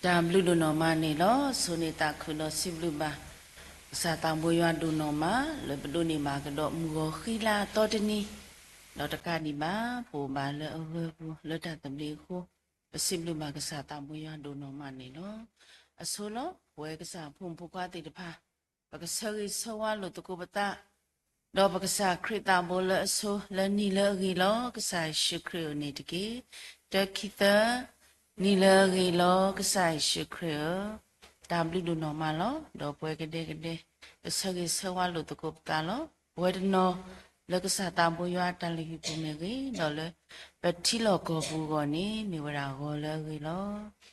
တၢ်ဘျုးဒိၣ်နီၢ်မးန့ၣ်လီၤ. ဆိၣ်ဂ့ၤသးခုဒီးစံးဘျုးဘၣ် ကစၢ်သးဘိယွၤဒိၣ်နီၢ်မး လၢပဒိးန့ၢ်ဘၣ်ကဒီးမုၢ်ဂီၤဃံလၤအသီတနံၤ, ဒီးတကးဒံးဘၣ် ပအိၣ်ဘၣ်လၢအဂၢၤပူၤ လၢတၢ်သဘျ့အဃိ, ပစံးဘျုးဘၣ်ကစၢ်သးဘိယွၤဒိၣ်နီၢ်မးန့ၣ်လီၤ. အဆိလီၤ ပဝဲကစၢ်ဖိမုၣ်ဖိခွါသ့ၣ်တဖၣ် ပကဆၢဂ့ၤဆၢဝါလိာ်သကိးပသး ဒီးပကစၢ်ခရံာ်သးဘိလၢအဆိ လၢနံၤလၢအဂ့ၤလီၤ ကစၢ်ယ့ၣ်ၡူးခရံာ်ဧၢန့ၣ်တက့ၢ်. တၢ ခံ သၢ, နံၤလၢအဂ့ၤလီၤ ကစၢ်ယ့ၣ်ၡူးခရံာ်ဧၢ, တၢ်ဘျုးဒိၣ်နီၢ်မးလီၤ. ဒီးပဝဲကဒဲကဒဲ ပဆၢဂ့ၤဆၢဝါလိာ်သကိးပသးလီၤ. ပဝဲတနီၤ လၢကစၢ်သးဘိယွၤအတၢ်လုၢ်ဟံၣ်ပူၤမ့ၢ်ဂ့ၤ, ဒီးလၢ ပထံလီၢ်ကီၢ်ပူၤအဂီၢ်န့ၣ် မ့ၢ်ဝဲဒၣ်ဂီၤလၢအဂ့ၤလီၤ.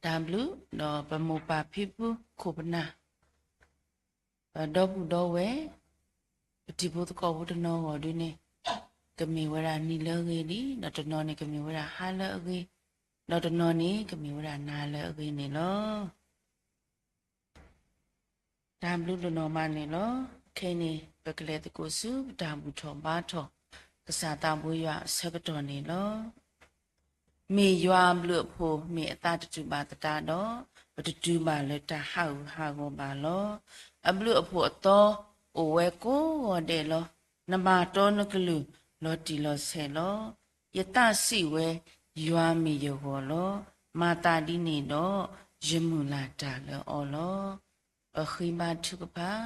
တၢ်ဘျုး, ဒီးပမိၢ်ပၢ်ဖံဖုခိၣ်ပနၢ် ပဒီပုၢ်ဒီဝဲၢ် ပတံၤဖိသကိးဖိတနီၤအဂီၢ်ဒုန့ၣ် ကမ့ၢ်ဝဲဒၣ်နံၤလၢအဂ့ၤလံ, ဒီးတနီၤန့ၣ်ကမ့ၢ်ဝဲဒၣ်ဟါလၢအဂ့ၤ, ဒီးတနီၤန့ၣ်ကမ့ၢ်ဝဲဒၣ်နၤလၢအဂ့ၤန့ၣ်လီၤ. တၢ်ဘျုးဒိၣ်နီၢ်မးန့ၣ်လီၤ. ခဲအံၤန့ၣ် ပကလဲၤသကိးဆူပတၢ်ဘူၣ်ထီၣ်ဘါထီၣ် ကစၢ်သးဘိယွၤအဆၢကတီၢ်န့ၣ်လီၤ. မ့ၢ်ယွၤအဘျုးအဖှိၣ် မ့ၢ်အသးတတူၢ်ဘၣ်သတးဒီး, ပတတုၤဘၣ်လၢတၢ်ဟးဂူာ်ဟးဂီၤဘၣ်လီၤ. အဘျုးအဖှိၣ်အသီ အိၣ်ဝဲကိးဂီၤဒဲးလီၤ. နဘၣ်တီနကလုၢ် လီၤတံၢ်လီၤဆဲးလီၤ. ယသးစံးဝဲ, ယွၤမ့ၢ်ယဂီၢ်လီၤ. မၤသးဒ်န့ၣ်ဒီး, ယမုၢ်လၢ်တၢ်လၢအီၤလီၤ. ပဃ့ဘါထုကဖၣ်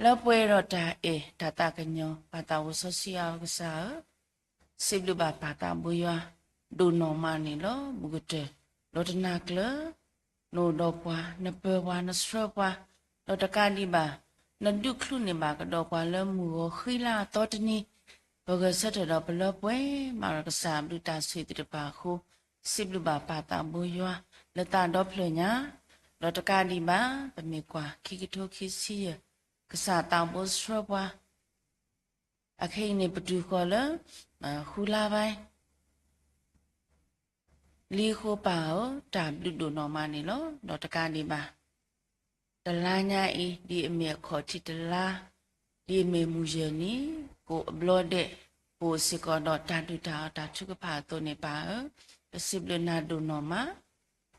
လၢပှဲၤဒီးတၢ်အဲၣ်တၢ်သးကညီၤ ပၢ်သးစီဆှံယွၤကစၢ်ဧၢ, စံးဘျုးဘၣ်ပၢ်သးဘိယွၤ ဒိၣ်နီၢ်မးန့ၣ်လီၤ. ဘူးကတၢၢ် ဒီးတနၤကျၢၤ နအိၣ်ဒီးပှၤ, နပၢၤပှၤ, နဆှၢပှၤ, ဒီးတကးဒံးဘၣ် နဒုးချုးန့ၢ်ဘၣ်ကဒီးပှၤလၢမုၢ်ဂီၤဃံလၤအသီတနံၤ, ပဂဲၤဆၢထၢၣ်ဒီးပလၢပှဲၤဘၣ်ဒီးကစၢ်ဘျုးတၢ်ဆိၣ်ဂ့ၤသ့ၣ်တဖၣ်အဃိ, စံးဘျုးဘၣ်ပၢ်သးဘိယွၤ လၢသးဒီဖျၢၣ်ညါ, ဒီးတကးဒံးဘၣ် ပမ့ၢ်ကွၢ်ခံကထိခံဆံယဲၢ် ကစၢ်သးဘိဆှၢပှၤ အခဲအံၤန့ၣ် ပတုၤဃီၤလၢ ဃုလါဘၣ် လံအဃိပၢ်ဧၢ, တၢ်ဘျုးဒိၣ်နီၢ်မးန့ၣ်လီၤ. ဒီးတကးဒံးဘၣ် တလါညါအံၤ ဒ်အမ့ၢ်အခီၣ်ထံးတလါ, ဒ်အမ့ၢ်မုၢ်ယဲၢ်နံၤ, ကိးအဘျီဒဲး ပအိၣ်စ့ၢ်ကီးဒီးတၢ်ဒုၣ်တၢ်အီၣ်တၢ်ထုကဖၣ်အသိးန့ၣ်ပၢ်ဧၢ, ပစံးဘျုးနၤဒိၣ်နီၢ်မး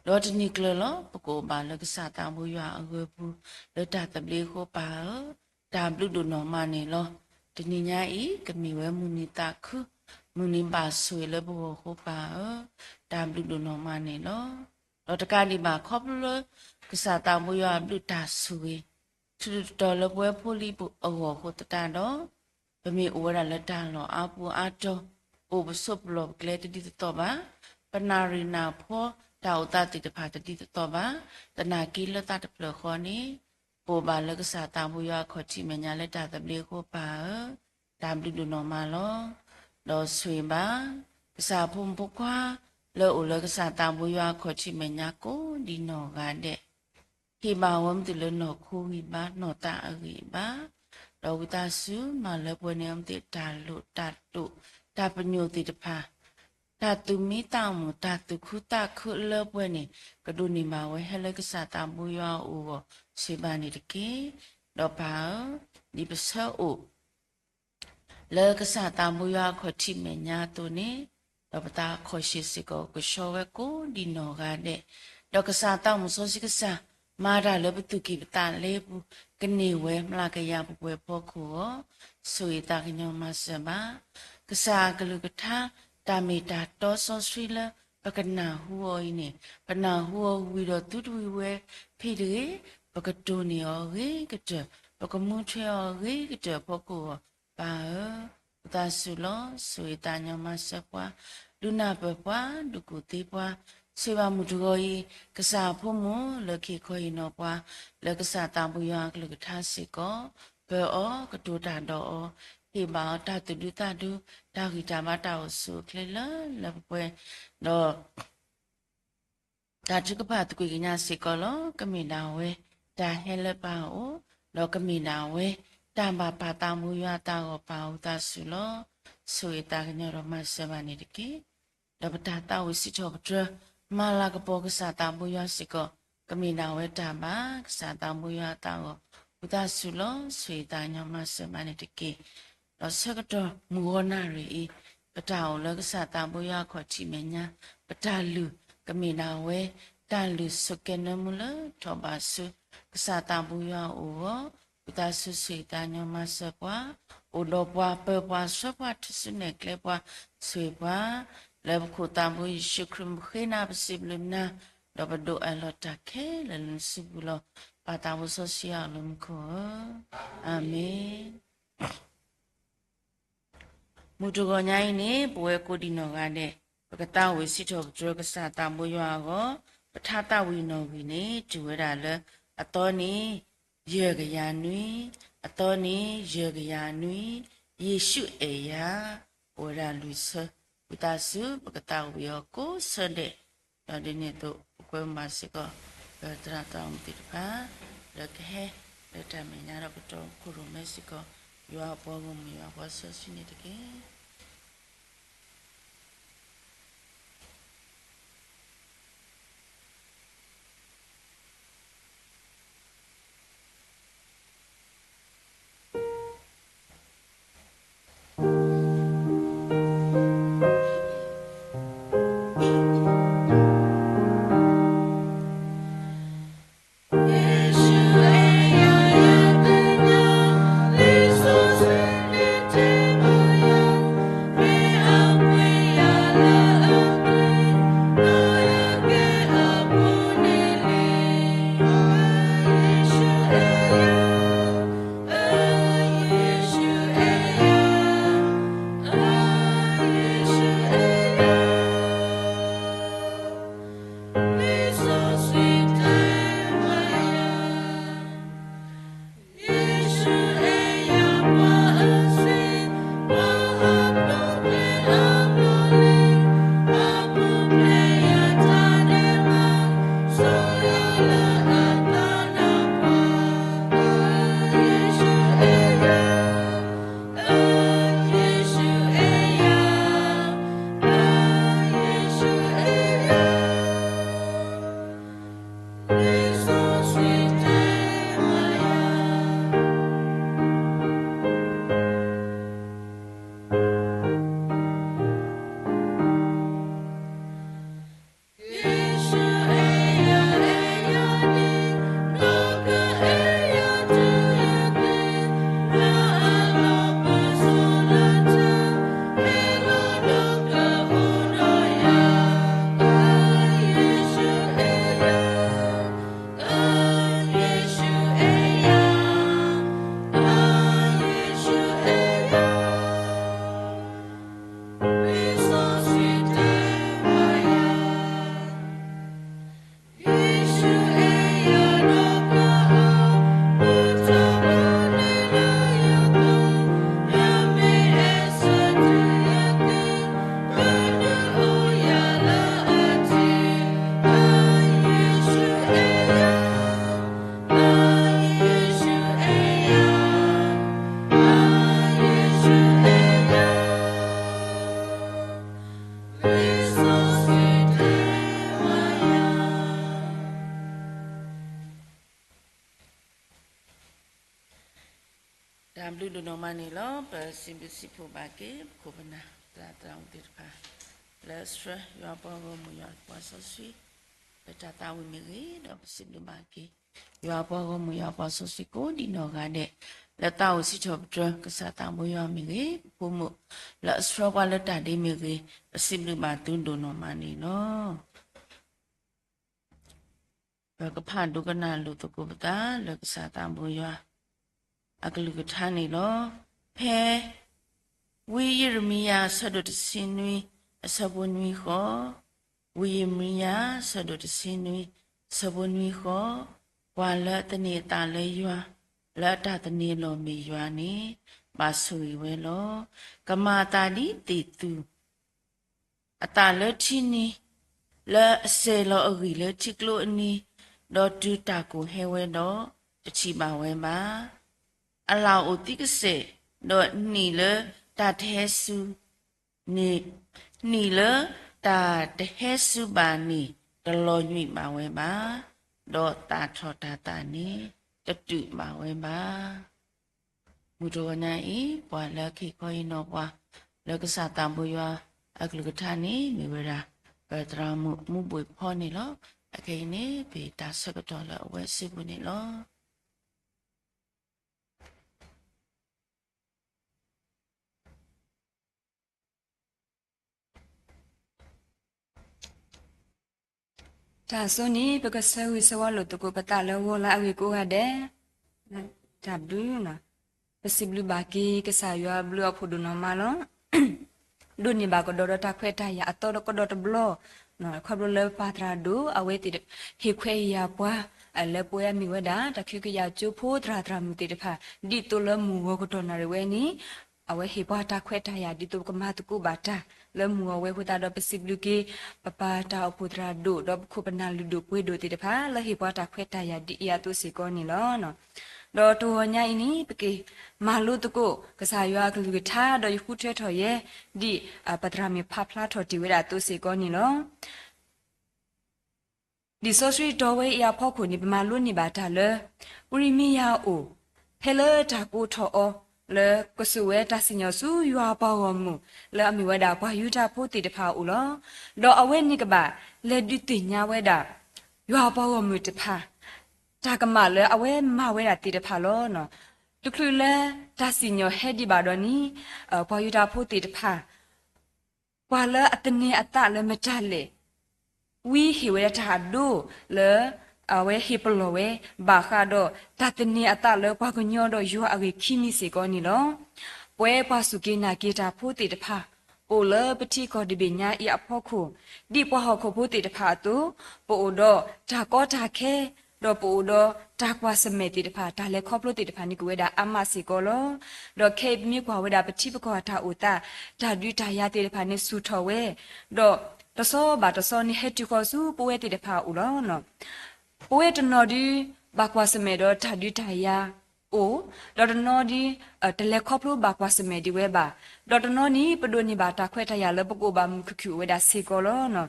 ဒီးတနံၤကျၢၤလီၤ ပကအိၣ်ဘၣ်လၢကစၢ်သးဘိယွၤအဂၢၤပူၤ လၢတၢ်သဘျ့အဃိပၢ်ဧၢ, တၢ်ဘျုးဒိၣ်နီၢ်မးန့ၣ်လီၤ. တနံၤညါအံၤ ကမ့ၢ်ဝဲမုၢ်နံၤသးခု, မုၢ်နံၤဘၣ်ဆိၣ်ဂ့ၤလၢပဂီၢ်အဃိပၢ်ဧၢ, တၢ်ဘျုးဒိၣ်နီၢ်မးန့ၣ်လီၤ. ဒီးတကးဒံးဘၣ်ခီဖျိလၢ ကစၢ်သးဘိယွၤအဘျုးတၢ်ဆိၣ်ဂ့ၤ ထုးထီၣ်လၢပဝဲဖိလံၤအဂီၢ်အဃိသတးဒီး ပမ့ၢ်အိၣ်ဝဲဒၣ်လၢတၢ်လီၢ်အါပူၤအါတီၤ, အိၣ်ပဆိးပလီၢ်ပကျဲတဒ်သိးသိးဘၣ်, ပနၣ်ရံၣ်နၢ်ဖှီတၢ်အိၣ်သးသ့ၣ်တဖၣ်တဒ်သိးသိးဘၣ်, သနာ်က့လၢသးတဖျၢၣ်ဃီန့ၣ် ပအိၣ်ဘၣ်လၢကစၢ်သးဘိယွၤအခီၣ်ထံးမဲာ်ညါလၢတၢ်သဘျ့အဃိပၢ်ဧၢ, တၢ်ဘျုးဒိၣ်နီၢ်မးလီၤ. ဒီးဆိၣ်ဂ့ၤဘၣ် ကစၢ်ဖိမုၣ်ဖိခွါ လၢအအိၣ်လၢကစၢ်သးဘိယွၤအခီၣ်ထံးမဲာ်ညါကိးဒံးနီၢ်ဂၤဒဲး ဟ့ၣ်ဘၣ်ဝဲမ့ၢ်သ့ၣ်လၢနီၢ်ခိဂံၢ်ဘါ နီၢ်သးအဂံၢ်ဘါ, ဒီးဝံသးစူၤမၤလၢပှဲၤန့ၢ်အီၤမ့ၢ်သ့ၣ်တၢ်လိၣ်တၢ်တိာ် တၢ်ပညိၣ်သ့ၣ်တဖၣ်, တၢ်သူၣ်မံသးမုာ် တၢ်သူၣ်ခုသးခုလၢပှဲၤန့ၣ် ကဒိးန့ၢ်ဘၣ်ဝဲဟဲလၢကစၢ်သးဘိယွၤအအိၣ်အဂီၢ် ဆိၣ်ဂ့ၤဘၣ်န့ၣ်တက့ၢ်. ဒီးပၢ်ဧၢ, ဒ်ပဆၢအိၣ် လၢကစၢ်သးဘိယွၤအခီၣ်ထံးမဲာ်ညါအသိးန့ၣ်, ဒီးပသးခီၣ်ရှံၣ်စ့ၢ်ကီးကဆှီဝဲကိးဒံးနီၢ်ဂၤဒဲး, ဒီးကစၢ်သးမုၢ်စီဆှံကစၢ် မၤတၢ်လၢပသူၣ်ကံၢ်ပသးလဲပူၤ, ကန့ၢ်ဝဲမျးကယၤပှဲၤပှဲၤဖီခိၣ်အဂီၢ်, ဆိၣ်ဂ့ၤသးကညီၤမၤစၢၤဘၣ် ကစၢ်အကလုၢ်ကထါ တၢ်မ့ၢ်တၢ်တီစီဆှံလၢပကနၢ်ဟူအီၤအံၤန့ၣ်, ပနၢ်ဟူအီၤဝံၤဒီးသုတဝံၤဝဲဖဲတဂ့ၤ, ပကတိၢ်န့ၢ်အီၤဂ့ၤကတၢၢ်, ပကမူထွဲအီၤဂ့ၤကတၢၢ်အဖီခိၣ်အဂီၢ်, ပၢ်ဧၢ, ဝံသးစူၤလီၤ ဆိၣ်ဂ့ၤသးကညီၤမၤစၢၤပှၤ, ဒုးနၢ်ပၢၢ်ပှၤ, ဒုးကူၣ်သ့ပှၤ, ဆိၣ်ဂ့ၤဘၣ်မုၢ်တဂီၤအံၤ ကစၢ်အဖိမုၣ်လၢခံခီအံၤနီၤပှၤ, လၢကစၢ်သးဘိယွၤအကလုၢ်ကထါစ့ၢ်ကီး, ပၢၤအီၤကတိၤတၢ်ဒီးအီၤ, ဟ့ၣ်ဘၣ်အီၤတၢ်သူၣ်ဒူသးဒူ, တၢ်ဂံၢ်တၢ်ဘါတၢ်အိၣ်ဆူၣ်အိၣ်ချ့လၢလၢပှဲၤပှဲၤ, ဒီး တၢ်ထုကဖၣ်သကွံာ်ကညးစ့ၢ်ကီးလီၤ. ကမ့ၢ်ဒၣ်ဝဲ တၢ်ဟဲလၢပၢ်အအိၣ်, ဒီးကမ့ၢ်ဒၣ်ဝဲ တၢ်ဘၣ်ပာ်သးဘိယွၤအသးအဂီၢ်ပၢ်ဝံသးစူၤလီၤ. ဆိၣ်ဂ့ၤသးကညီၤဒီးမၤစၢၤဘၣ်န့ၣ်တက့ၢ်. ဒီးပတၢ်သးဝံၣ်စံးထီၣ်ပတြၢၤ မၤလၤကပီၤကစၢ်သးဘိယွၤစ့ၢ်ကီး, ကမ့ၢ်ဒၣ်ဝဲတၢ်ဘၣ်ကစၢ်သးဘိယွၤအသးအဂီၢ် ဝံသးစူၤလီၤ. ဆိၣ်ဂ့ၤသးကညီၤမၤစၢၤဘၣ်န့ၣ်တက့ၢ်. ဒီးဆၢကတီၢ်မုၢ်ဂီၤနၣ်ရံၣ်အံၤ, ပတၢ်အိၣ်လၢကစၢ်သးဘိယွၤအခီၣ်ထံးမဲာ်ညါ, ပ ပတၢ်လုၢ်ကမ့ၢ်ဒၣ်ဝဲ တၢ်လုၢ်ဆိးကဲနၢမူလၢထီၣ်ဘးဆူ ကစၢ်သးဘိယွၤအအိၣ်အဂီၢ်, ဝံသးစူၤဆ့ၣ်တၢ်ညီမၤစၢၤပှၤ, အိၣ်ဒီးပှၤပၢၤပှၤဆှၢပှၤထူၣ်စုနဲၣ်ကျဲပှၤဆိၣ်ဂ့ၤပှၤ, လၢပခိၣ်သးဘိယ့ၣ်ၡူးခရံာ်မုၢ်ဃ့နၤပစံးဘျုးနၤ, ဒီးပဒိးအၢၣ်လီၤတၢ်ခဲလၢာ်လၢနစုပူၤလီၤ. ပၢ်သးဘိစီဆှံယွၤလၢမူခိၣ်ဧၢ, အၤမ့ၣ်. မုၢ်တဂီၤညါအံၤန့ၣ် ပဝဲကိးဒံနီၢ်ဂၤဒဲး ပကသးဝံၣ်စံးထီၣ်ပတြၢၤကစၢ်သးဘိယွၤအဂီၢ်, ပထါသးဝံၣ်နီၣ်ဂံၢ်န့ၣ် တုၤဝဲဒၣ်လၢ အသီန့ၣ် ယဲၢ်ကယၤနွံ, အသီန့ၣ် ယဲၢ်ကယၤနွံ, ယ့ၣ်ၡူးအဲၣ်ယၤ, အိၣ်ဝဲဒၣ်လွံၢ်ဆၢ, ဝံသးစူၤ ပကသးဝံၣ်အီၤကိးဆၢဒဲး, ဒီးဒ်န့ၣ်အသိး ပကွဲမုာ်ဘၣ်စ့ၢ်ကီး ပသရၣ်သးအိၣ်မူသ့ၣ်တဖၣ် လၢကဟဲ လၢတၢ်မဲာ်ညါဒီးကတီၤခိၣ်ရိၣ်မဲစ့ၢ်ကီး ယွၤအပှၤဂီၢ်မုၢ် ယွၤအပှၤစီဆှံန့ၣ်တက့ၢ်. တၢ်ဘျုးဒိၣ်နီၢ်မးန့ၣ်လီၤ. ပစံးဘျုးစံးဖှိၣ်ဘၣ်က့ၤ ပခိၣ်ပနၢ် သရၣ်သရၣ်မုၣ်သ့ၣ်တဖၣ် လၢအဆှၢယွၤပှၤဂီၢ်မုၢ် ယွၤပှၤစီဆှံ လၢတၢ်သးဝံၣ်မ့ၢ်ဂ့ၤ, ဒီးပစံးဘျုးဘၣ်က့ၤ ယွၤပှၤဂီၢ်မုၢ် ယွၤပှၤစီဆှံကိးဒံနီၢ်ဂၤဒဲး လၢသးအိၣ်စံးထီၣ်ပတြၢၤ ကစၢ်သးဘိယွၤမ့ၢ်ဂ့ၤ, ပဖိမုၣ် လၢအဆှၢပှၤလၢတၢ်ဒ့မ့ၢ်ဂ့ၤ, ပစံးဘျုးဘၣ်သုဒိၣ်နီၢ်မးန့ၣ်လီၤ. ပကဖးဒိကနၣ်လိာ်သကိးပသးလၢကစၢ်သးဘိယွၤ အကလုၢ်ကထါန့ၣ်လီၤ. ဖဲ ဝံယံးရမံယၤ အဆၢဒိၣ်တဆံနွံ အဆၢဖိနွံဃီ, ဝံယံးရမံယၤ အဆၢဒိၣ်တဆံနွံ အဆၢဖိနွံဃီ, ပှၤလၢအသန့ၤအသးလၢယွၤ, လၢအတၢ်သန့ၤအလီၢ်မ့ၢ်ယွၤန့ၣ် ဘၣ်ဆိၣ်ဂ့ၤဝဲလီၤ. ကမၤအသးဒ်သ့ၣ်သူ အသးလၢထံနံၤ, လၢအစဲၤလီၤအဂံၢ်လၢထံကျိအနံၤ, ဒီးတုၤတၢ်ကိၢ်ဟဲဝဲဒီး တထံၣ်ဘၣ်ဝဲဘၣ်. အလၣ်အိၣ်သံကစဲာ်, ဒီးနံၣ်လၢတၢ်တဟဲစူၤန့ၣ်, နံၣ်လၢတၢ်တဟဲစူၤဘၣ်န့ၣ် တလီၤညွံးဘၣ်ဝဲဘၣ်, ဒီးသးထီၣ်တၤသၣ်န့ၣ် တတုာ်ဘၣ်ဝဲဘၣ်. မုၢ်တဂီၤညါအံၤ ပှၤလၢအက့ၤခီအံၤနီၢ်ပှၤ လၢကစၢ်သးဘိယွၤအကလုၢ်ကထါန့ၣ် မ့ၢ်ဝဲဒၣ် ပသရၣ်မုၣ်မူဘှံးဖီန့ၣ်လီၤ. အခဲအံၤန့ၣ် ပတၢ်ဆၢကတီၢ်လၢအဝဲစုပူၤန့ၣ်လီၤ. တၢ်အစိန့ၣ် ပကဆၢဂ့ၤဆၢဝါလိာ်သကိး ပသးလၢဂီၤလၢအဂ့ၤကိးဂၤဒဲး, တၢ်ဘျုး, ပစံးဘျုးဘၣ်က့ၤ ကစၢ်ယွၤဘျုးအဖှိၣ်ဒိၣ်နီၢ်မးလီၤ. ဒိးန့ၢ်ဘၣ်ကဒီးဒီးတၢ်ခွဲးတၢ်ယာ်အသီဒီးကဒီးတဘျီ, ခီဖျိလၢပၢ်သရၣ်ဒိၣ် အဝဲသ့ၣ်ဟ့ၣ်ခွဲးယာ်ပှၤ, လၢပဝဲအမ့ၢ်ဝဲဒၣ် တၢ်ခံကယၤကၠိဖိသရၣ်သရၣ်မုၣ်သ့ၣ်တဖၣ် ဒ်သိးလၢမုၢ်ဂီၤကတီၢ်နၣ်ရံၣ်ဝဲန့ၣ် အဝဲဟ့ၣ်ပှၤတၢ်ခွဲးတၢ်ယာ် ဒ်သိးပကမၤသကိးဘၣ်တၢ်လၢမုၢ်ဂီၤဝဲအဃိသတးဒီး ပစံးဘျုးက့ၤ ပပၢ်တၢ်အိၣ်ဖှိၣ်သရၣ်ဒိၣ် ဒီးပခိၣ်ပနၢ်လုၢ်ဒိၣ်ပှ့ၤဒိၣ်သ့ၣ်တဖၣ် လၢဟ့ၣ်ပှၤတၢ်ခွဲးတၢ်ယာ်ဒ်အံၤအသိးစ့ၢ်ကီးန့ၣ်လီၤ. ဒီးတဂီၤညါအံၤန့ၣ် ပကမၤလိသကိး ကစၢ်ယွၤအကလုၢ်ကထါ ဒီးယဃုထၢထီၣ်ယဲ ဒ် ပသရၣ်မုၣ်ဖးဖျါထီၣ်တ့ၢ်ဝဲဒၣ်အသိးစ့ၢ်ကီးန့ၣ်လီၤ. လံာ်စီဆှံတီဝဲအံၤအဖီခိၣ်န့ၣ် ပမၤလိန့ၢ်ဘၣ်တၢ်လၢ ဝံရမံယၤအအိၣ် ဖဲလၢတၢ်ကိးထီၣ်အီၤ လၢကစိာ်ဝဲတၢ်စံၣ်ညီၣ်ဆူယွၤအပှၤဂီၢ်မုၢ် လၢအမ့ၢ်ဝဲဒၣ်ပှၤယူဒၤဖိသ့ၣ်တဖၣ်အအိၣ်လီၤ. ဒီးအဝဲန့ၣ်ကဘၣ်လဲၤဒုးသ့ၣ်ညါဝဲဒၣ် ယွၤအပှၤဂီၢ်မုၢ်တဖၣ် တၢ်ကမၣ်လၢအဝဲမၤဝဲဒၣ်သ့ၣ်တဖၣ်လီၤ. တချုးလၢတၢ်စံၣ်ညီၣ်ဟဲဒံးဘၣ်ဒီးန့ၣ် ပှၤယူဒၤဖိသ့ၣ်တဖၣ် ပှၤလၢအသန့ၤအသးလၢမတၤလဲၣ် ဝံဟ့ၣ်ဝဲဒၣ်တၢ်အဒိလၢ အဝဲဟ့ၣ်ပလီၢ်ဝဲ ဘၣ်ဃးဒီးတၢ်သန့ၤအသးလၢပှၤကညီဒီးယွၤအဂ့ၢ်ခံမံၤစ့ၢ်ကီးန့ၣ်လီၤ. ပဝဲပှၤစူၢ်က့ၤနာ်က့ၤတၢ်ဖိသ့ၣ်တဖၣ် ပအိၣ်လၢပထံကီၢ်တဘ့ၣ်ညါအံၤအဖီခိၣ် ဒ်ပှၤဟီၣ်ခိၣ်ဖိသ့ၣ်တဖၣ်အသိး ပအိၣ်ဒီးတၢ်ကီတၢ်ခဲ ဒီးပအိၣ်ဒီးတၢ်ကွၢ်ဆၢၣ်မဲာ်သ့ၣ်တဖၣ် တၢ်လဲၤခီဖျိသ့ၣ်တဖၣ်န့ၣ် ကဝဲဒၣ်အါမးစ့ၢ်ကီးလီၤ. ဒီးခဲအံၤပမ့ၢ်ကွၢ်ဝဲဒၣ်ပထံပကီၢ်အတၢ်အိၣ်သး တၢ်ဒုးတၢ်ယၤသ့ၣ်တဖၣ်န့ၣ် ဆူၣ်ထီၣ်ဝဲ ဒီးတဆီဘၣ်တဆီန့ၣ် ဟဲတုၤဃီၤဆူပဝဲသ့ၣ်တဖၣ်အအိၣ်လီၤ. ပဝဲတနီၤဒုး ဘၣ်ကွၢ်ဆၢၣ်မဲာ်ဒီးတၢ်ဒုးတၢ်ယၤအိၣ်, ဒီးတနီၤဒုး တလဲၤခီဖျိဘၣ်ကွၢ်ဆၢၣ်မဲာ်ဒံးဝဲဘၣ်, ဒီးတနီၤန့ၣ် ပဒိးန့ၢ်ဘၣ်တၢ်ခွဲးတၢ်ယာ်လၢပကအိၣ်ဘၣ်မုာ်ခုၣ်ခုၣ်အိၣ်ဝဲဒၣ်စ့ၢ်ကီးလီၤ.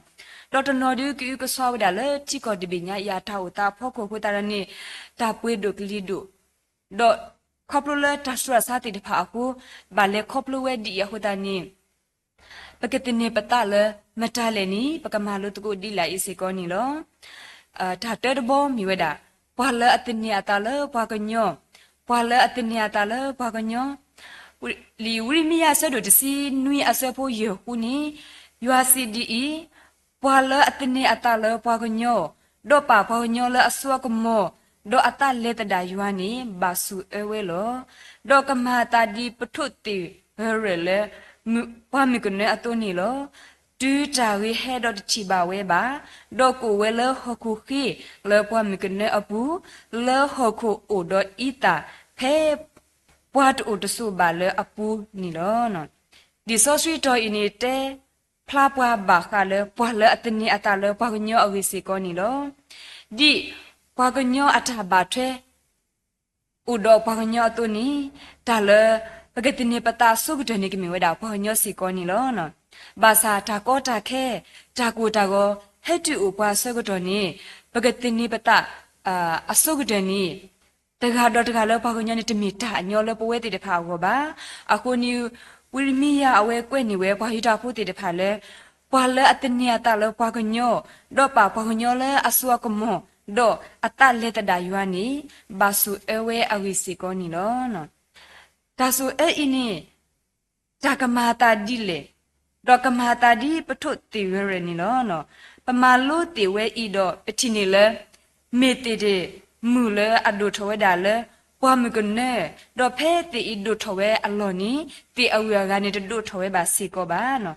ဒီးတနီၤဒုး ကအုကစွါဝဲဒၣ်လၢထံကီၢ်တဘ့ၣ်ညါအံၤအတၢ်အိၣ်သးအဖီခိၣ်အဃိသတးဒီးန့ၣ် တၢ်ပှ့ၤဒိၣ်ကလံၤဒိၣ်, ဒီးခီဖျိလၢတၢ်ဆူးတၢ်ဆါသ့ၣ်တဖၣ်အဃိ ဘၣ်လဲၤခီဖျိဝဲဒ်အံၤအဃိသတးန့ၣ် ပကသန့ၤပသးလၢမတၤလဲၣ်န့ၣ် ပကမၤလိသကိးဒ်လာ်အံၤစ့ၢ်ကီးန့ၣ်လီၤ. တၢ်တၢတဘီမ့ၢ်ဝဲဒၣ် ပှၤလၢအသန့ၤအသးလၢပှၤကညီ, ပှၤလၢအသန့ၤအသးလၢပှၤကညီ, လံာ်ဝံရမံယၤအဆၢဒိၣ်တဆံနွံအဆၢဖိယဲၢ်ဃုန့ၣ် ယွၤစံးဒ်အံၤ, ပှၤလၢအသန့ၤအသးလၢပှၤကညီ, ဒီးပာ်ပှၤကညီလၢအစိအကမီၤ, ဒီးအသးလဲၤသဒၣ်ယွၤန့ၣ် ဘၣ်ဆိၣ်အၢဝဲလီၤ. ဒီးကမၤအသးဒ်ပထိၣ်သ့ၣ်ဂဲၤရဲၣ်လၢ ပှၤမုၢ်ကနၢအသိးန့ၣ်လီၤ. တုၤတၢ်ဂ့ၤဟဲဒီးတထံၣ်ဘၣ်ဝဲဘၣ်, ဒီးကအိၣ်ဝဲလၢဟီၣ်ခိၣ်ဃ့လၢပှၤမုၢ်ကနၢအပူၤ, လၢဟီၣ်ခိၣ်အိၣ်ဒီးအံသၣ် ဖဲပှၤတအိၣ်တဆိးဘၣ်လၢအပူၤန့ၣ်လီၤ. လံာ်စီဆှံတီၤအံၤန့ၣ်တဲဖျါပှၤဘၣ်ဃးလၢပှၤလၢအသန့ၤအသးလၢပှၤကညီအဂ့ၢ်စ့ၢ်ကီးန့ၣ်လီၤ. ဒ်ပှၤကညီအတၢ်ဘၣ်ထွဲ အိၣ်ဒီးပှၤကညီအသိးန့ၣ် တၢ်လၢပကသန့ၤပသးအဆိကတၢၢ်န့ၣ် ကမ့ၢ်ဝဲဒၣ်ပှၤကညီစ့ၢ်ကီးန့ၣ်လီၤ. ဘၣ်ဆၣ်တၢ်ကီတၢ်ခဲ, တၢ်ကိၢ်တၢ်ဂီၤ ဟဲတုၤအိၣ်ပှၤအဆၢကတီၢ်န့ၣ် ပကသန့ၤပသး အဆိကတၢၢ်န့ၣ် တဂၤဒီးတဂၤလၢပှၤကညီန့ၣ် တမ့ၢ်တၢ်အညီလၢပဝဲသ့ၣ်တဖၣ်အဂီၢ်ဘၣ်. အဃိန့ၣ် ဝံရမံယၤအဝဲကွဲးန့ၢ်ဝဲပှၤယူဒၤဖိသ့ၣ်တဖၣ်လၢ ပှၤလၢအသန့ၤအသးလၢပှၤကညီ, ဒီးပာ်ပှၤကညီလၢအစိအကမီၤ, ဒီးအသးလဲၤသဒၣ်ယွၤန့ၣ် ဘၣ်ဆိၣ်အၢဝဲအဂ့ၢ်စ့ၢ်ကီးန့ၣ်လီၤ. တၢ်ဆိၣ်အၢအံၤန့ၣ် တၢ်ကမၤအသးဒ်လဲၣ်, ဒီးကမၤအသးဒ်ပထိၣ်သ့ၣ်ဂဲၤရဲၣ်န့ၣ်လီၤ. ပမၤလိသ့ၣ်ဝဲအံၤဒီး ပထံၣ်န့ၢ်လၢ မ့ၢ်သ့ၣ်တမုၢ်လၢအဒိၣ်ထီၣ်ဝဲဒၣ်လၢ ပှၤမုၢ်ကနၢ, ဒီးဖဲသ့ၣ်အံၤဒိၣ်ထီၣ်ဝဲအလီၢ်န့ၣ် သ့ၣ်အဂုၤအဂၤန့ၣ် တဒိၣ်ထီၣ်ဝဲဘၣ်စ့ၢ်ကီးဘၣ်.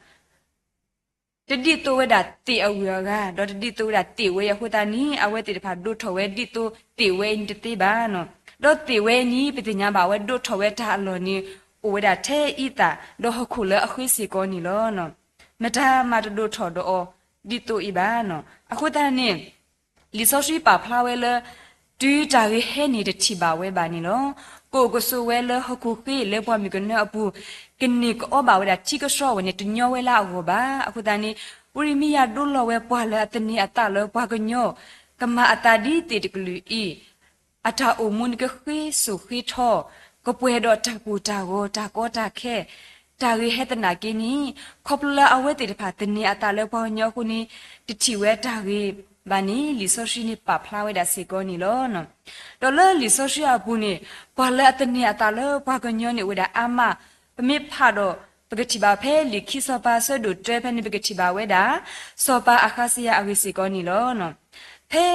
တဒ်သိးဝဲဒၣ်သ့ၣ်အဂုၤအဂၤ, ဒီးတဒ်သိးဝဲဒၣ်သ့ၣ်ဝဲအံၤအဃိသတးန့ၣ် အဝဲသ့ၣ်တဖၣ်ဒိၣ်ထီၣ်ဝဲဒ်သိးသ့ၣ်ဝဲအံၤန့ၣ်တသ့ဘၣ်. ဒီးသ့ၣ်ဝဲအံၤန့ၣ် ပသ့ၣ်ညါဘၣ်ဝဲဒိၣ်ထီၣ်ဝဲတၢ်အလီၢ်န့ၣ် အိၣ်ဝဲဒၣ်ထဲအံသၣ် ဒီးဟီၣ်ခိၣ်လၢအဃ့စ့ၢ်ကီးန့ၣ်လီၤ. မတၤမၤတဒိၣ်ထီၣ်ဒီးအီၤဒ်သိးအံၤဘၣ်. အဃိသတးန့ၣ် လံာ်စီဆှံပာ်ဖျါဝဲလၢ တုၤတၢ်ဂ့ၤဟဲန့ၣ်တထံၣ်ဘၣ်ဝဲဘၣ်န့ၣ်လီၤ. ကအိၣ်ကဆိးဝဲလၢဟီၣ်ခိၣ်ဃ့လၢပှၤမုၢ်ကနၢအပူၤ, ကန့ၢ်ကအီဘၣ်ဝဲဒၣ်ထံကဆှီဝဲန့ၣ် တညီဝဲလၢအဂီၢ်ဘၣ်. အဃိသတးန့ၣ် ဝံရမံယၤဒိလီၤဝဲပှၤလၢအသန့ၤအသးလၢပှၤကညီ, ကမၤအသးဒ်သ့ၣ်တကလုာ်အံၤ, အတၢ်အိၣ်မူန့ၣ်ကဃ့စိာ်ဃ့ထီ, ကပှဲၤဒီးတၢ်ကိၢ်တၢ်ဂီၤတၢ်ကီတၢ်ခဲ, တၢ်ဂ့ၤဟဲသနာ်က့န့ၣ်, ခီဖျိလၢအဝဲသ့ၣ်တဖၣ်သန့ၤအသးလၢပှၤကညီအဃိန့ၣ်, တထံၣ်ဝဲတၢ်ဂ့ၤဘၣ်န့ၣ် လံာ်စီဆှံန့ၣ်ပာ်ဖျါဝဲဒၣ်စ့ၢ်ကီးန့ၣ်လီၤ. ဒီးလၢလံာ်စီဆှံအပူၤန့ၣ်, ပှၤလၢအသန့ၤအသးလၢပှၤကညီန့ၣ်အိၣ်ဝဲဒၣ်အါမး, ပမ့ၢ်ဖးဒီး ပကထံၣ်ဘၣ်ဖဲလံာ်ခံစီၤပၤအဆၢဒိၣ်တၢဖဲန့ၣ် ပကထံၣ်ဘၣ်ဝဲဒၣ် စီၤပၤအဃးစယၤအဂ့ၢ်စ့ၢ်ကီးန့ၣ်လီၤ. ဖဲ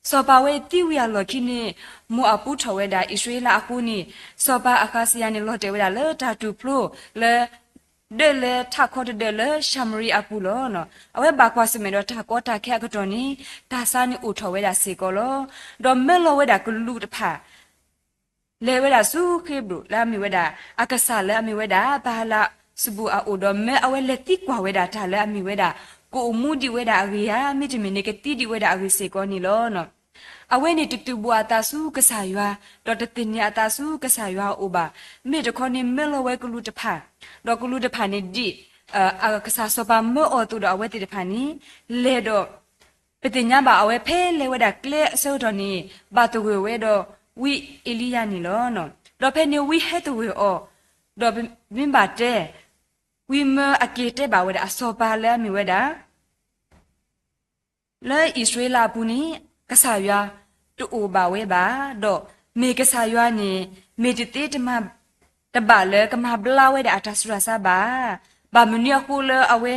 စီၤပၤဝဲသံဝံၤအလီၢ်ခံန့ၣ်, မိၢ်အပူထီၣ်ဝဲဒၣ်အံၣ်စရ့လးအဃိန့ၣ်, စီၤပၤအဃးစယၤန့ၣ် လီၤတဲာ်ဝဲဒၣ်လၢတၢ်တူၢ်ဖျိလၢ ဒၢးလၢထးခီတဒၢးလၢၡၤမရံအပူၤလီၤ. အဝဲဘၣ်ကွၢ်ဆၢၣ်မဲာ်ဒီးတၢ်ကီတၢ်ခဲအကတီၢ်န့ၣ်, တၢ်ဆါန့ၣ်အိၣ်ထီၣ်ဝဲဒၣ်စ့ၢ်ကီးလီၤ. ဒီးမၢလီၤဝဲဒၣ်ကလူးတဖၣ် လဲၤဝဲဒၣ်ဆူဃ့ဘြိၣ်လၢအမ့ၢ်ဝဲဒၣ် အကစၢ်လၢအမ့ၢ်ဝဲဒၣ် ဘၤလးစဘူၣ်အအိၣ်ဒီး မၢအဝဲလဲၤသံကွၢ်ဝဲဒၣ်တၢ်လၢအမ့ၢ်ဝဲဒၣ် ကအိၣ်မူဒံးဝဲဒၣ်အဂ့ၢ်ဧါ, မ့တမ့ၢ်န့ၣ် ကသံဒံးဝဲဒၣ်အဂ့ၢ်စ့ၢ်ကီးန့ၣ်လီၤ. အဝဲန့ၣ်တတူၢ်ဘၣ်အသးဆူကစၢ်ယွၤ, ဒီးတသန့ၤအသးဆူကစၢ်ယွၤအအိၣ်ဘၣ်. မ့ၢ်တခီန့ၣ် မၢလီၤဝဲကလူးတဖၣ်, ဒီးကလူးတဖၣ်န့ၣ်ဒ် အကစၢ်စီၤပၤမၢအီၤအသိးဒီး အဝဲသ့ၣ်တဖၣ်န့ၣ် လဲၤဒီး ပသ့ၣ်ညါဘၣ်အဝဲဖဲလဲၤဝဲဒၣ်ကျဲအဆၢကတီၢ်န့ၣ် ဘၣ်သဂၢၢ်ဝဲဒီးဝံအ့လံယၤန့ၣ်လီၤ. ဒီးဖဲန့ၣ်ဝံဟဲသဂၢၢ်အီၤ, ဒီးမ့ၢ်ဘၣ်တဲ ဝံမၢအက့ၤတဲဘၣ်ဝဲဒၣ်အစီၤပၤလၢအမ့ၢ်ဝဲဒၣ် လၢအံၣ်စရ့လးအပူၤန့ၣ် ကစၢ်ယွၤတအိၣ်ဘၣ်ဝဲဘၣ်, ဒီးမ့ၢ်ကစၢ်ယွၤန့ၣ် မ့ၢ်တသ့တမၤ တဘၣ်လၢကမၤဘျါဝဲဒၣ်အတၢ်ဆူးတၢ်ဆါဘၣ်. ဘၣ်မနုၤအဃိလၢအဝဲ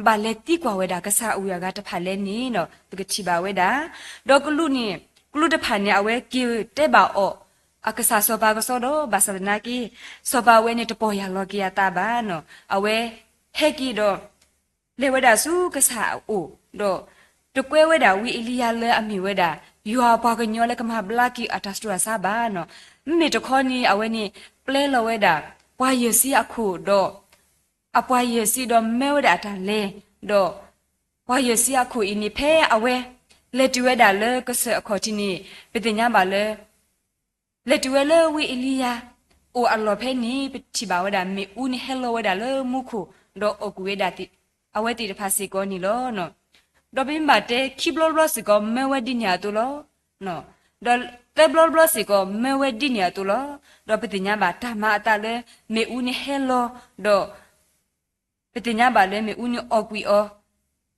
ဘၣ်လဲၤသံကွၢ်ဝဲဒၣ်ကစၢ်အဝံၢ်အဂၤတဖၣ်လဲၣ်န့ၣ်ဒီး ပကထံၣ်ဘၣ်ဝဲဒၣ်. ဒီးကလူးန့ၣ်, ကလူးတဖၣ်န့ၣ် အဝဲက့ၤတဲဘၣ်အီၤ အကစၢ်စီၤပၤကစီဒီး ဘၣ်ဆၣ်သနာ်က့ စီၤပၤဝဲန့ၣ်တပီၢ်ယၢ်လီၤက့ၤအသးဘၣ်န့ၣ်, အဝဲဟဲက့ၤဒီး လဲၤဝဲဒၣ်ဆူကစၢ်အအိၣ်, ဒီးတကွဲဝဲဒၣ်ဝံအ့လံယၤလၢအမ့ၢ်ဝဲဒၣ် ယွၤအပှၤကညီလၢကမၤဘျါက့ၤအတၢ်ဆူးတၢ်ဆါဘၣ်န့ၣ်, မ့မ့ၢ်တခီန့ၣ် အဝဲန့ၣ် ပျဲလီၤဝဲဒၣ် ပှၤယဲၢ်ဆံအခိၣ်ဒီး အပှၤယဲၢ်ဆံဒီးမၢဝဲဒၣ်အတၢ်လဲၤ, ဒီးပှၤယဲၢ်ဆံအခိၣ်အံၤန့ၣ် ဖဲအဝဲလဲၤတုၤဝဲဒၣ်လၢကစၢၢ်အခီၣ်ထံးန့ၣ် ပသ့ၣ်ညါဘၣ်လၢ လဲၤတုၤဝဲလၢဝံအ့လံယၤအိၣ်အလီၢ်ဖဲန့ၣ် ပထံၣ်ဘၣ်ဝဲဒၣ်မ့ၣ်အူန့ၣ်ဟဲလီၤဝဲဒၣ်လၢမူခိၣ် ဒီးအီၣ်ကွံာ်ဝဲဒၣ်အဝဲသ့ၣ်တဖၣ်စ့ၢ်ကီးန့ၣ်လီၤ. ဒီးပမ့ၢ်ဘၣ်တဲခံဘျီတဘျီစ့ၢ်ကီးမၢဝဲဒ်န့ၣ်အသိးလီၤ. ဒီးသၢဘျီတဘျီစ့ၢ်ကီးမၢဝဲဒ်န့ၣ်အသိးလီၤ. ဒီးပသ့ၣ်ညါဘၣ်တၢ်မၤအသးလၢ မ့ၣ်အူန့ၣ်ဟဲလီၤ, ဒီး ပသ့ၣ်ညါဘၣ်လၢမ့ၣ်အူန့ၣ်အီၣ်ကွံာ်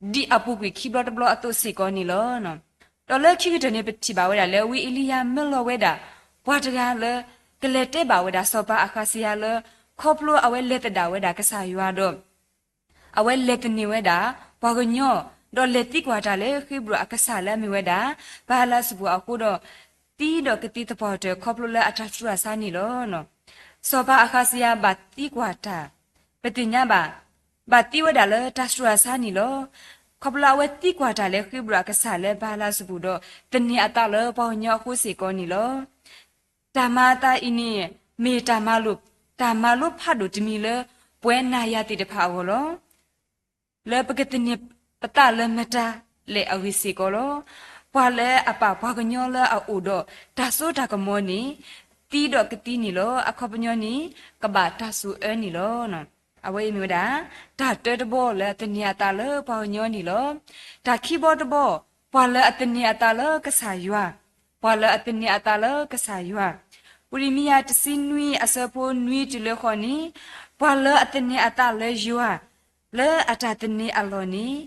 အီၤ ဒ်အပူၤကွံာ်ခံဘျီတဘျီအသိးစ့ၢ်ကီးန့ၣ်လီၤ. ဒီးလၢခံကတၢၢ်န့ၣ် ပထံၣ်ဘၣ်ဝဲဒၣ်လၢ ဝံအ့လံယၤမၢလီၤဝဲဒၣ် ပှၤတဂၤလၢ ကလဲၤတဲဘၣ်ဝဲဒၣ်စီၤပၤအဃးစယၤလၢ ခီဖျိအဝဲလဲၤသဒၣ်ဝဲဒၣ်ကစၢ်ယွၤဒီး အဝဲလဲၤသန့ၤဝဲဒၣ် ပှၤကညီ, ဒီးလဲၤသံကွၢ်တၢ်လၢဃ့ဘြိၣ်အကစၢ်လၢအမ့ၢ်ဝဲဒၣ် ဘၤလးစဘူၣ်အဃိဒီး သံဒီးကသံသပှၢ်တၢၢ်ခီဖျိလၢအတၢ်ဆူးတၢ်ဆါန့ၣ်လီၤ. စီၤပၤအဃးစယၤဘၣ်သံကွၢ်တၢ်, ပသ့ၣ်ညါဘၣ်, ဘၣ်သံဝဲဒၣ်လၢတၢ်ဆူးတၢ်ဆါန့ၣ်လီၤ. ခီဖျိလၢအဝဲသံကွၢ်တၢ်လၢဃ့ဘြိၣ်အကစၢ်လၢဘၤလးစဘူၣ်ဒီး သန့ၤအသးလၢပှၤကညီအဃိစ့ၢ်ကီးန့ၣ်လီၤ. တၢ်မၤအသးအံၤန့ၣ် မ့ၢ်တၢ်မၤလိာ်, တၢ်မၤလိဖးဒိၣ်တမံၤလၢ ပဝဲနၤယၤသ့ၣ်တဖၣ်အဂီၢ်လီၤ. လၢပကသန့ၤပသးလၢမတၤလဲၣ်အဂ့ၢ်စ့ၢ်ကီးလီၤ. ပှၤလၢအပာ်ပှၤကညီလၢအအိၣ်ဒီးတၢ်စိတၢ်ကမီၤန့ၣ် သံဒီးကသံန့ၣ်လီၤ. အခီပညီန့ၣ် ကဘၣ်တၢ်ဆိၣ်အၢန့ၣ်လီၤ. အဝဲအံၤမ့ၢ်ဝဲဒၣ် တၢ်တၢတဘီလၢအသန့ၤအသးလၢပှၤကညီန့ၣ်လီၤ. တၢ်ခံဘီတဘီ, ပှၤလၢအသန့ၤအသးလၢကစၢ်ယွၤ, ပှၤလၢအသန့ၤအသးလၢကစၢ်ယွၤ, ဝံယံးရမံယၤတဆံနွံအဆၢဖိနွံတုၤလၢဃိးန့ၣ်, ပှၤလၢအသန့ၤအသးလၢယွၤ လၢအတၢ်သန့ၤအလီၢ်န့ၣ်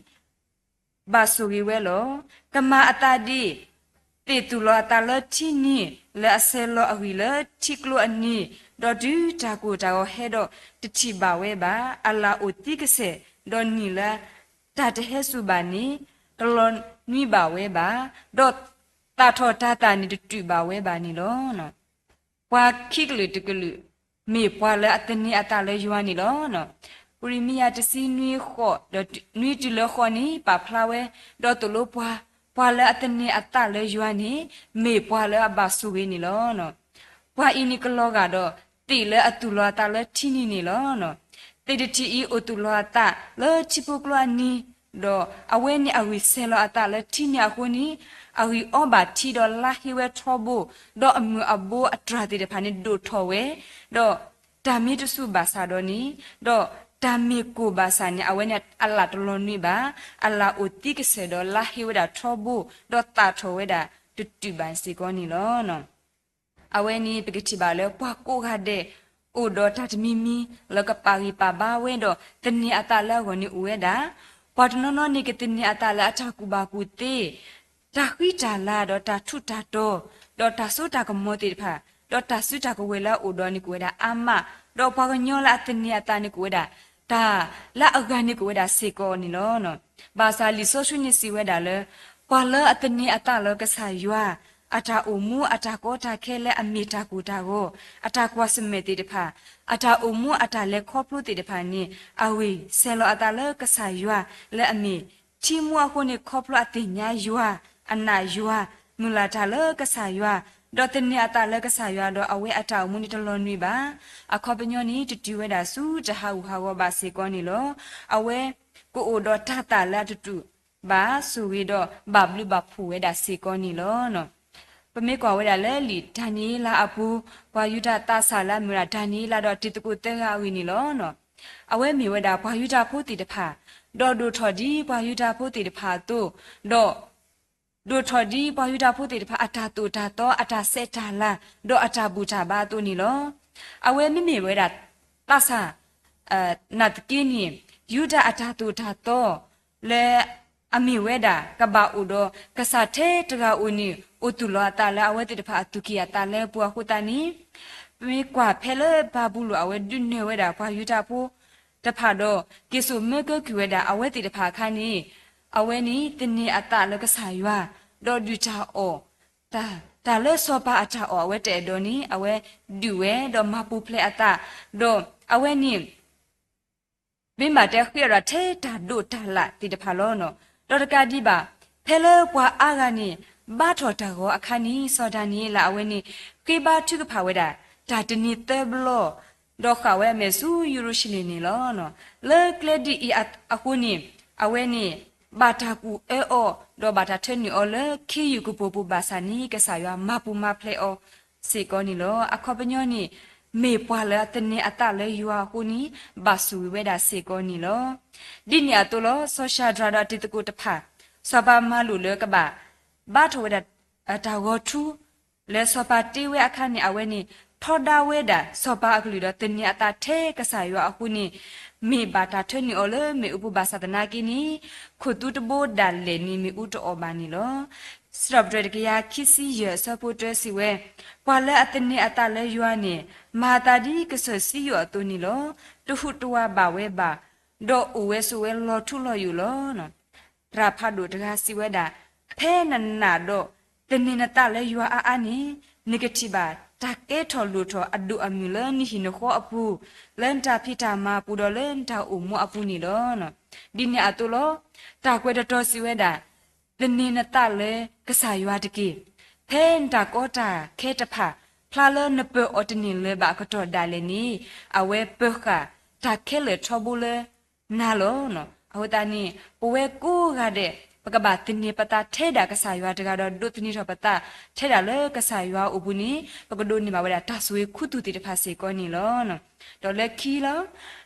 ဘၣ်ဆိၣ်ဂ့ၤဝဲလီၤ. ကမၤအသးဒ် သ့ၣ်သူၣ်လီၤအသးလၢထံနံၤ လၢအဆဲးလီၤအဂံၢ်လၢထံကျိအနံၤ, ဒီးတုၤတၢ်ကိၢ်တၢ်ဂီၤဟဲဒီးတထံၣ်ဘၣ်ဝဲဘၣ်. အလၣ်အိၣ်သံကစဲာ်, ဒီးနံၣ်လၢတၢ်တဟဲစူၤဘၣ်န့ၣ် တလီၤနွံဘၣ်ဝဲဘၣ်, ဒီးသၣ်ထီၣ်တၤသၣ်န့ၣ်တတုာ်ဘၣ်ဝဲဘၣ်န့ၣ်လီၤ. ပှၤခံကလုာ်တကလုာ် မ့ၢ်ပှၤလၢအသန့ၤအသးလၢယွၤန့ၣ်လီၤ. ဝံယံးရမံယၤတဆံနွံဃိး ဒီးနွံတုၤလၢဃိးန့ၣ် ပာ်ဖျါဝဲ, ဒီးသိၣ်လိပှၤ, ပှၤလၢအသန့ၤအသးလၢယွၤန့ၣ် မ့ၢ်ပှၤလၢအဘၣ်ဆိၣ်ဂ့ၤန့ၣ်လီၤ. ပှၤအံၤန့ၣ်ကလီၤဂာ်ဒီး သ့ၣ်လၢအသူၣ်လီၤအသးလၢထံနံၤန့ၣ်လီၤ. သ့ၣ်တထံၣ်အံၤအိၣ်သူၣ်လီၤအသးလၢထံဖိကျိအနံၤ, ဒီးအဝဲန့ၣ်အဂံၢ်ဆဲးလီၤအသးလၢထံနံၤအဃိန့ၣ်, အဂံၢ်အီဘၣ်ထံဒီးလါဟ့ဝဲထီဘိ, ဒီးအမုၢ်အဘိအတြၢ်သ့ၣ်တဖၣ်န့ၣ်ဒိၣ်ထီၣ်ဝဲ, ဒီးတၢ်မ့ၢ်တစူၤဘၣ်ဆၣ်ဒီးန့ၣ်, ဒီးတၢ်မ့ၢ်ကိၢ်ဘၣ်ဆၣ်န့ၣ် အဝဲန့ၣ်အလၣ်တလီၤနွံဘၣ်, အလၣ်အိၣ်သံကစဲာ်ဒီးလါဟ့ဝဲဒၣ်ထီဘိ, ဒီးသၣ်ထီၣ်ဝဲဒၣ်တတုာ်ဘၣ်စ့ၢ်ကီးန့ၣ်လီၤ. အဝဲန့ၣ်ပကထံၣ်ဘၣ်လၢပှၤကိးဂၤဒဲး အိၣ်ဒီးတၢ်တမံၤမံၤ လၢကပာ်ဂံၢ်ပာ်ဘါဝဲဒီး သန့ၤအသးလၢအဂီၢ်န့ၣ်အိၣ်ဝဲဒၣ်, ပှၤတနီၤနီၤန့ၣ် ကသန့ၤအသးလၢအတၢ်ကူၣ်ဘၣ်ကူၣ်သ့, တၢ်ဃံတၢ်လၤ ဒီးတၢ်ထူးတၢ်တီၤ, ဒီးတၢ်စိတၢ်ကမီၤသ့ၣ်တဖၣ်, ဒီးတၢ်စုတၢ်ကဝဲၤလၢအအိၣ်ဒီးန့ၣ်ကအိၣ်ဝဲဒၣ်အါမး, ဒီးပှၤကညီလၢအသန့ၤအသးန့ၣ်ကအိၣ်ဝဲဒၣ် တၢ်လၢအဂၤန့ၣ်ကအိၣ်ဝဲဒၣ်စ့ၢ်ကီးန့ၣ်လီၤ. ဘၣ်ဆၣ်လံာ်စီဆှံန့ၣ်စံးဝဲဒၣ်လၢ ပှၤလၢအသန့ၤအသးလၢကစၢ်ယွၤ, အတၢ်အိၣ်မူအတၢ်ကီတၢ်ခဲလၢအမ့ၢ်တၢ်ကိၢ်တၢ်ဂီၤ, အတၢ်ကွၢ်ဆၢၣ်မဲာ်သ့ၣ်တဖၣ်, အတၢ်အိၣ်မူအတၢ်လဲၤခီဖျိသ့ၣ်တဖၣ်န့ၣ် အဂ့ၢ်ဆဲးလီၤအသးလၢကစၢ်ယွၤလၢအမ့ၢ် ထံမူအဃိန့ၣ် ခီဖျိအသ့ၣ်ညါယွၤ, အနာ်ယွၤ, မုၢ်လၢ်တၢ်လၢကစၢ်ယွၤ, ဒီးသန့ၤအသးလၢကစၢ်ယွၤဒီးအဝဲအတၢ်အိၣ်မူန့ၣ်တလီၤနုာ်ဘၣ်. အခီပညီန့ၣ် တတုၤဝဲဒၣ်ဆူတၢ်ဟးဂူာ်ဟးဂီၤဘၣ်စ့ၢ်ကီးန့ၣ်လီၤ. အဝဲကအိၣ်ဒီးတၤသၣ်လၢအတတူၢ်ဘၣ်ဆိၣ်ဂ့ၤဒီး ဘၣ်ဘျုးဘၣ်ဖှိၣ်ဝဲဒၣ်စ့ၢ်ကီးန့ၣ်လီၤ. ပမ့ၢ်ကွၢ်ဝဲဒၣ်လၢလံာ်ဒၤနံးယ့လးအပူၤ, ပှၤယူဒၤသးစၢ်လၢအမ့ၢ်ဝဲဒၣ်ဒၤနံးယ့လးဒီးတံၤသကိးသၢဂၤအဂ့ၢ်န့ၣ်လီၤ. အဝဲမ့ၢ်ဝဲဒၣ်ပှၤယူဒၤဖိသ့ၣ်တဖၣ်, ဒီးဒိၣ်ထီၣ်ဒ်ပှၤယူဒၤဖိသ့ၣ်တဖၣ်အသိး, ဒီး ဒိၣ်ထီၣ်ဒ်ပှၤယူဒၤဖိသ့ၣ်တဖၣ်အတၢ်သိၣ်တၢ်သီ, အတၢ်ဆဲးတၢ်လၤ, ဒီးအတၢ်ဘူၣ်တၢ်ဘါအသိးန့ၣ်လီၤ. အဝဲမ့မ့ၢ်ဝဲဒၣ် သးစၢ် နာ်သက့န့ၣ် ယူဒၤအတၢ်သိၣ်တၢ်သီ လၢအမ့ၢ်ဝဲဒၣ် ကဘၣ်အိၣ်ဒီးကစၢ်ထဲတဂၤဧိၤန့ၣ် အိၣ်သူၣ်လီၤအသးလၢအဝဲသ့ၣ်တဖၣ်အသူၣ်ကံၢ်အသးလၢပှၤအဃိသတးန့ၣ်, ပမ့ၢ်ကွၢ်ဖဲလၢဘၤဘူလိၣ် အဝဲဒုးနၢၤဝဲဒၣ်ပှၤယူဒၤဖိတဖၣ်ဒီး က့ၤစိာ်မၢကၢကုၢ်ဝဲဒၣ်အဝဲသ့ၣ်တဖၣ်အခါန့ၣ်, အဝဲန့ၣ်သန့ၤအသးလၢကစၢ်ယွၤ, ဒီးဒုၣ်တၢ်အီၣ် တၢ်လၢစီၤပၤအတၢ်အီၣ်အဝဲတအဲၣ်ဒိးန့ၣ် အဝဲဒုးဝဲဒီးမၤပူၤဖျဲးအသး, ဒီးအဝဲန့ၣ် မ့ၢ်ဘၣ်တဲဃ့အီၤဒီးထဲတၢ်ဒိးတၢ်လၣ်သ့ၣ်တဖၣ်လီၤ. ဒီးတကးဒံးဘၣ် ဖဲလၢပှၤအါဂၤန့ၣ် ဘါထီၣ်တၢ်ဂီၤအခါန့ၣ် စီၤဒၤနံးယ့လးအဝဲန့ၣ် ဃ့ဘါထုကဖၣ်ဝဲဒၣ် တၢ်တနံၤသၢဘျီ, ဒီးဃၣ်ဝဲအမဲာ်ဆူယရူၤၡလ့ၣ်န့ၣ်လီၤ. လၢကျဲဒ်အံၤအဃိန့ၣ် အဝဲန့ၣ် ဘၣ်တၢ်ကူၣ်အၢအီၤ ဒီးဘၣ်တၢ်ထၢနုာ်အီၤလၢခ့ယုၢ်ကပိာ်ပူၤဘၣ်ဆၣ်န့ၣ် ကစၢ်ယွၤမၤပူၤမၤဖျဲးအီၤစ့ၢ်ကီးန့ၣ်လီၤ. အခီပညီန့ၣ် မ့ၢ်ပှၤလၢအသန့ၤအသးလၢယွၤအဃိန့ၣ် ဘၣ်ဆိၣ်ဂ့ၤဝဲဒၣ်စ့ၢ်ကီးန့ၣ်လီၤ. ဒ်န့ၣ်အသိးလီၤ စီၤၡၤဒြးဒီးအတံၤသကိးတဖၣ် စီၤပၤမၤလိာ်လၢကဘၣ် ဘါထီၣ်ဝဲဒၣ် တၢ်ဂီၤထူ လၢစီၤပၤတ့ဝဲအခါန့ၣ် အဝဲန့ၣ် ထီဒါဝဲဒၣ်စီၤပၤအကလုၢ်ဒီးသန့ၤအသးထဲကစၢ်ယွၤအဃိန့ၣ် မ့ၢ်ဘၣ်တၢ်ထၢနုာ်အီၤလၢမ့ၣ်အူပူၤဘၣ်ဆၣ်သနာ်က့န့ၣ် ခိၣ်သူတဘိဒၣ်လဲာ်န့ၣ်မ့ၣ်အူတအီၣ်ဘၣ်န့ၣ်လီၤ. စံးထီၣ်ပတြၢၤတကယၤခံဆံယဲၢ်အဆၢဖိတၢစံးဝဲ, ပှၤလၢအသန့ၤအသးလၢယွၤန့ၣ် မၤအသးဒ်ကစၢၢ်စံယိၣ်အသိးန့ၣ်လီၤ. တဟူးတဝးဘၣ်ဝဲဘၣ်, ဒီးအိၣ်ဝဲဆိးဝဲလီၤထူလီၤယိာ်လီၤ. သရၣ်ဖးဒိၣ်တဂၤစံးဝဲဒၣ်, ဖဲနနာ်ဒီးသန့ၤနသးလၢယွၤအါအါန့ၣ် နကထံၣ်ဘၣ်တၢ်ကဲထီၣ်လိၣ်ထီၣ်အဒိၣ်အမုၢ်လၢနဟံၣ်နဃီအပူၤ, လၢနတၢ်ဖံးတၢ်မၤအပူၤဒီးလၢနတၢ်အိၣ်မူအပူၤန့ၣ်လီၤ. ဒ်န့ၣ်အသိးလီၤ. တၢ်ကွဲးတတီၤစံးဝဲဒၣ်, သန့ၤနသးလၢကစၢ်ယွၤတက့ၢ်. ဖဲနတၢ်ကီတၢ်ခဲတဖၣ် ဖျါလၢနပၢၤအီၤတန့ၢ်လၢၤဘၣ်အကတီၢ်ဒၣ်လဲာ်န့ၣ် အဝဲပၢၤဃာ်တၢ်ခဲလၢာ်ထီဘိလၢ နၤလီၤ. အဃိသတးန့ၣ် ပဝဲကိးဂၤဒဲး ပကဘၣ်သန့ၤပသးထဲဒၣ်ကစၢ်ယွၤတဂၤဒီး ဒိးသန့ၤထီၣ်ပသးထဲဒၣ်လၢကစၢ်ယွၤအအိၣ်ပူၤန့ၣ် ပကဒိးန့ၢ်ဘၣ်ဝဲဒၣ်တၢ်ဆိၣ်ဂ့ၤခူသူၣ်သ့ၣ်တဖၣ်စ့ၢ်ကီးန့ၣ်လီၤ. ဒီးလၢခံလီၤ.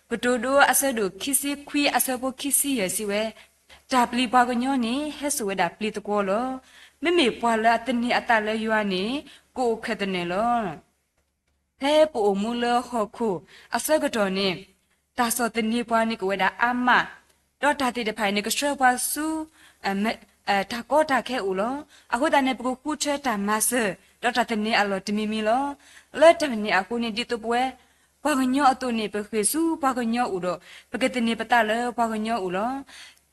ကတိၤဒိအဆၢဒိၣ်ခံဆံခွံအဆၢဖိခံဆံယဲၢ်စံးဝဲ, တၢ်ပျံၤပှၤကညီန့ၣ် ဟဲစိာ်ဝဲဒၣ်ပျံၤသကွီၤလီၤ. မ့မ့ၢ်ပှၤလၢအသန့ၤအသးလၢယွၤန့ၣ် ကအိၣ်ခၢၣ်သနၢၣ်လီၤ. ဖဲပအိၣ်မူလၢဟီၣ်ခိၣ်အဆၢကတီၢ်န့ၣ် တၢ်ဆီၣ်သနံးပှၤန့ၣ်ကအိၣ်ဝဲဒၣ်အါမး, ဒီးတၢ်သ့ၣ်တဖၣ်အံၤန့ၣ် ကဆှၢပှၤဆူ တၢ်ကီတၢ်ခဲအိၣ်လီၤ. အဃိသတးန့ၣ် ပကဃုထၢတၢ်မၤစၢၤ ဒီးတၢ်သန့ၤအလီၢ်တမံၤမံၤလီၤ. လၢတၢ်န့ၣ်အဃိန့ၣ် ဒ်သိးပဝဲ ပှၤကညီအသိးန့ၣ် ပဃ့ၢ်ဆူပှၤကညီအအိၣ်ဒီး ပကသန့ၤပသးလၢပှၤကညီအအိၣ်လီၤ.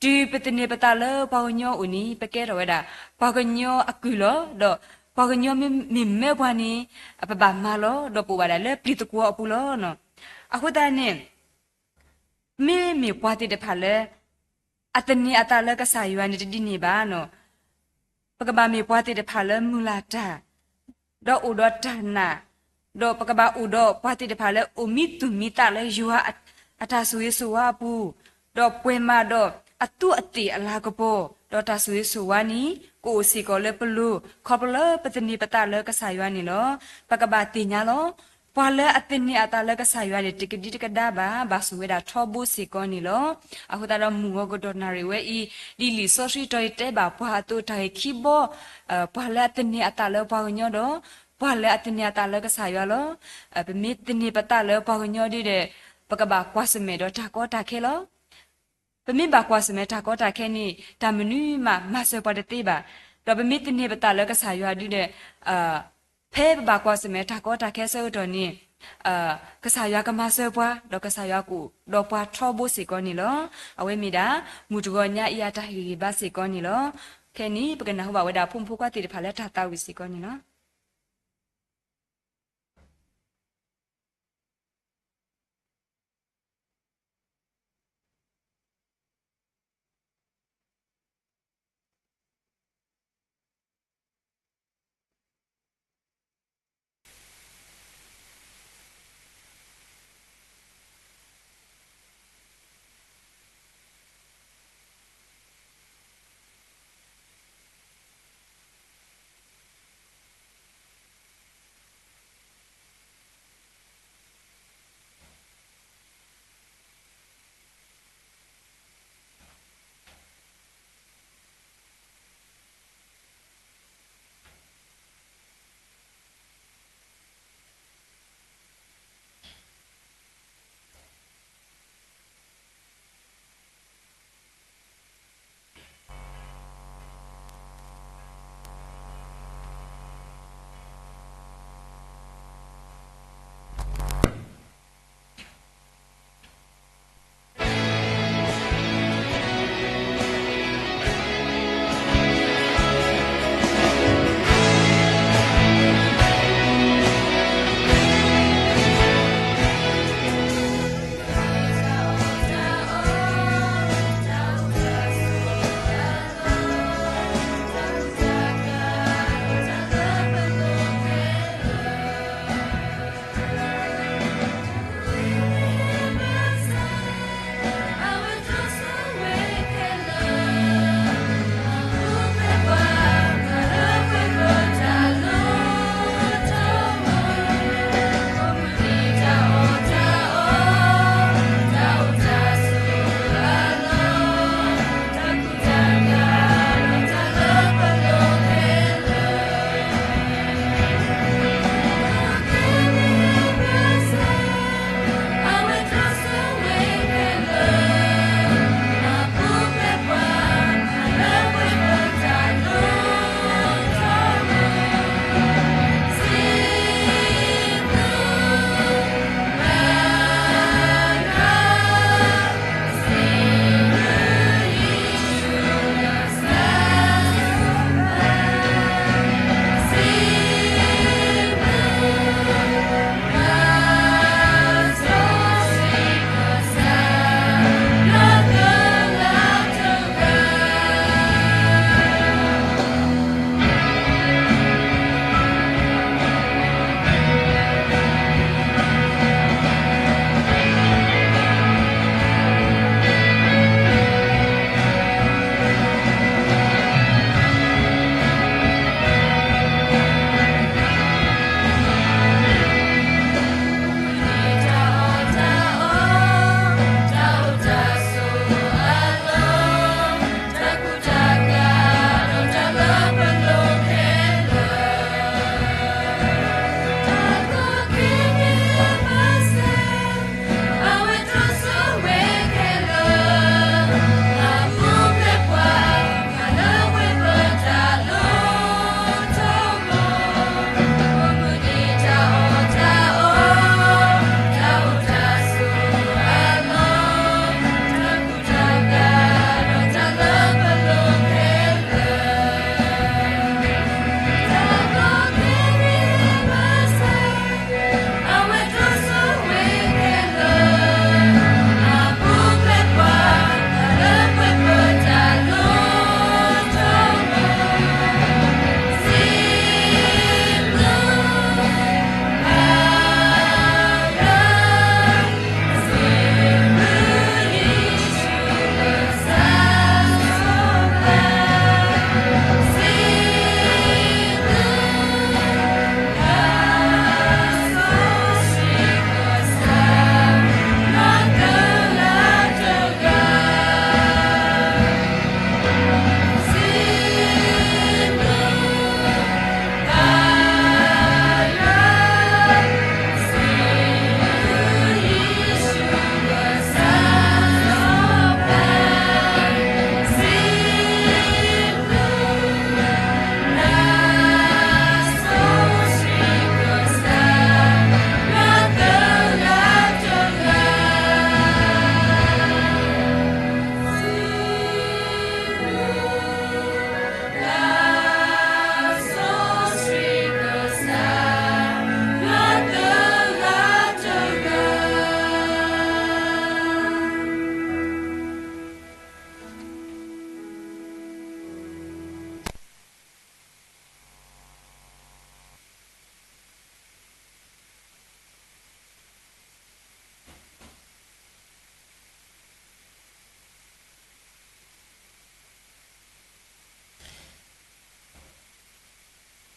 တုၤပသန့ၤပသးလၢပှၤကညီအအိၣ်န့ၣ် ပကဲထီၣ်ဝဲဒၣ် ပှၤကညီအကုၢ်လီၤ. ဒီးပှၤကညီမ့ၢ်မၢပှၤန့ၣ် ပဘၣ်မၤလီၤ ဒီးပအိၣ်ဘၣ်ဒၣ်လၢပျံၤသကွီၤအပူၤလီၤ. အဃိသတးန့ၣ် မ့မ့ၢ်ပှၤသ့ၣ်တဖၣ်လၢ အသန့ၤအသးလၢကစၢ်ယွၤန့ၣ်တဒ်န့ၣ်ဘၣ်. ပကဘၣ်မ့ၢ်ပှၤသ့ၣ်တဖၣ်လၢမုၢ်လၢ်တၢ် ဒီးအိၣ်ဒီးတၢ်နာ်, ဒီးပကဘၣ်အိၣ်ဒီးပှၤသ့ၣ်တဖၣ်လၢအိၣ်မံသူၣ်မံသးလၢယွၤအတၢ်ဆိၣ်ဂ့ၤဆိၣ်ဝါအပူၤ, ဒီးပှဲၤမးဒီးအသူးအသ့ၣ်အလၤကပီၤ, ဒီးတၢ်ဆိၣ်ဂ့ၤဆိၣ်ဝါန့ၣ် ကအိၣ်စ့ၢ်ကီးလၢပလိၤ, ခီဖျိလၢပသန့ၤပသးလၢကစၢ်ယွၤန့ၣ်လီၤ. ပကဘၣ်သ့ၣ်ညါလီၤ. ပှၤလၢအသန့ၤအသးလၢကစၢ်ယွၤန့ၣ် တကဒံတကဒါဘၣ်, ဘၣ်ဆိၣ်ဝဲဒၣ်ထီဘိစ့ၢ်ကီးန့ၣ်လီၤ. အဃိသတးဒီးမုၢ်ဂီၤကတီၢ်နၣ်ရံၣ်ဝဲအံၤ, ဒ်လံာ်စီဆှံတီၤအံၤတဲဘၣ်ပှၤအသိးတၢ်ဂ့ၢ်ခံဘီ, ပှၤလၢအသန့ၤအသးလၢပှၤကညီဒီး ပှၤလၢအသန့ၤအသးလၢကစၢ်ယွၤလီၤ. ပမ့ၢ်သန့ၤပသးလၢပှၤကညီဒ်ဒီး ပကဘၣ်ကွၢ်ဆၢၣ်မဲာ်ဒီးတၢ်ကီတၢ်ခဲလီၤ. ပမ့ၢ်ဘၣ်ကွၢ်ဆၢၣ်မဲာ်တၢ်ကီတၢ်ခဲန့ၣ် တၢ်မနုၤမးမၤစၢၤပှၤတသ့ဘၣ်. ဒီးပမ့ၢ်သန့ၤပသးလၢကစၢ်ယွၤဒ်ဒီး ဖဲပဘၣ်ကွၢ်ဆၢၣ်မဲာ်တၢ်ကီတၢ်ခဲဆၢကတီၢ်န့ၣ် ကစၢ်ယွၤကမၤစၢၤပှၤ ဒီးကစၢ်ယွၤကအိၣ်ဒီးပှၤထီဘိစ့ၢ်ကီးန့ၣ်လီၤ. အဝဲမ့ၢ်ဒၣ် မုၢ်တဂီၤညါအံၤအတၢ်ဟ့ၣ်ဂံၢ်ဘါစ့ၢ်ကီးန့ၣ်လီၤ. ခဲအံၤန့ၣ် ပကနၢ်ဟူဘၣ်ဝဲဒၣ်ဖိမုၣ်ဖိခွါသ့ၣ်တဖၣ်လၢတၢ်သးဝံၣ်စ့ၢ်ကီးန့ၣ်လီၤ.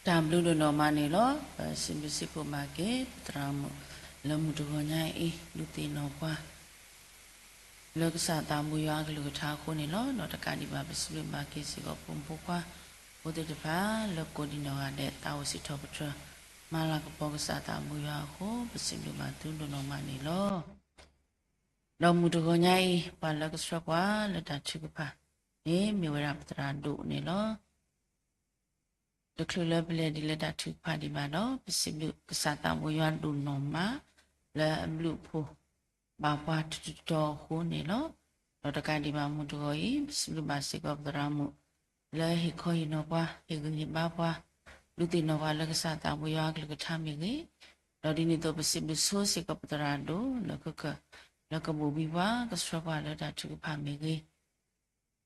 တၢ်ဘျုးဒိၣ်နီၢ်မးန့ၣ်လီၤ. ပစံးဘျုးစံးဖှိၣ်ဘၣ်က့ၤ ပသရၣ်မုၣ် လၢမုၢ်တဂီၤညါအံၤ ဒုးသ့ၣ်နီၣ်ပှၤ လၢကစၢ်သးဘိယွၤအကလုၢ်ကထါအဃိန့ၣ်လီၤ. ဒီးတကးဒံးဘၣ် ပစံးဘျုးဘၣ်က့ၤစ့ၢ်ကီး ဖိမုၣ်ဖိခွါ ဖိသ့ၣ်တဖၣ် လၢကိးဒံးနီၢ်ဂၤဒဲး သးအိၣ်စံးထီၣ်ပတြၢၤ မၤလၤကပီၤကစၢ်သးဘိယွၤအဃိ ပစံးဘျုးဘၣ်သုဒိၣ်နီၢ်မးန့ၣ်လီၤ. ဒီးမုၢ်တဂီၤညါအံၤ ပှၤလၢကဆှၢပှၤလၢတၢ်ထုကဖၣ်န့ၣ် မ့ၢ်ဝဲဒၣ်ပသရၣ်ဒိၣ်န့ၣ်လီၤ. တချုးလၢပလဲၤဒ်လၢတၢ်ထုကဖၣ်ဒံးဘၣ်ဒီး ပစံးဘျုးကစၢ်သးဘိယွၤဒိၣ်နီၢ်မး လၢအဘျုးအဖှိၣ်ဘၣ်ပှၤတတီၤတီၤအဃိန့ၣ်လီၤ. ဒီးတကးဒံးဘၣ်မုၢ်တဂီၤအံၤ ပစံးဘျုးဘၣ်စ့ၢ်ကီးပသရၣ်မုၣ် လၢဟ့ၣ်ခီဟ့ၣ်နီၤပှၤ ဟ့ၣ်ဂံၢ်ဟ့ၣ်ဘါပှၤ ဒုးသ့ၣ်နီၣ်ပှၤလၢကစၢ်သးဘိယွၤအကလုၢ်ကထါမ့ၢ်ဂ့ၤ, ဒီးဒ်န့ၣ်အသိးပစံးဘျုးဆိစ့ၢ်ကီးပသရၣ်ဒိၣ် လၢကကၢၢ် လၢကဘိၣ်ဘံပှၤ ကဆှၢပှၤလၢတၢ်ထုကဖၣ်မ့ၢ်ဂ့ၤ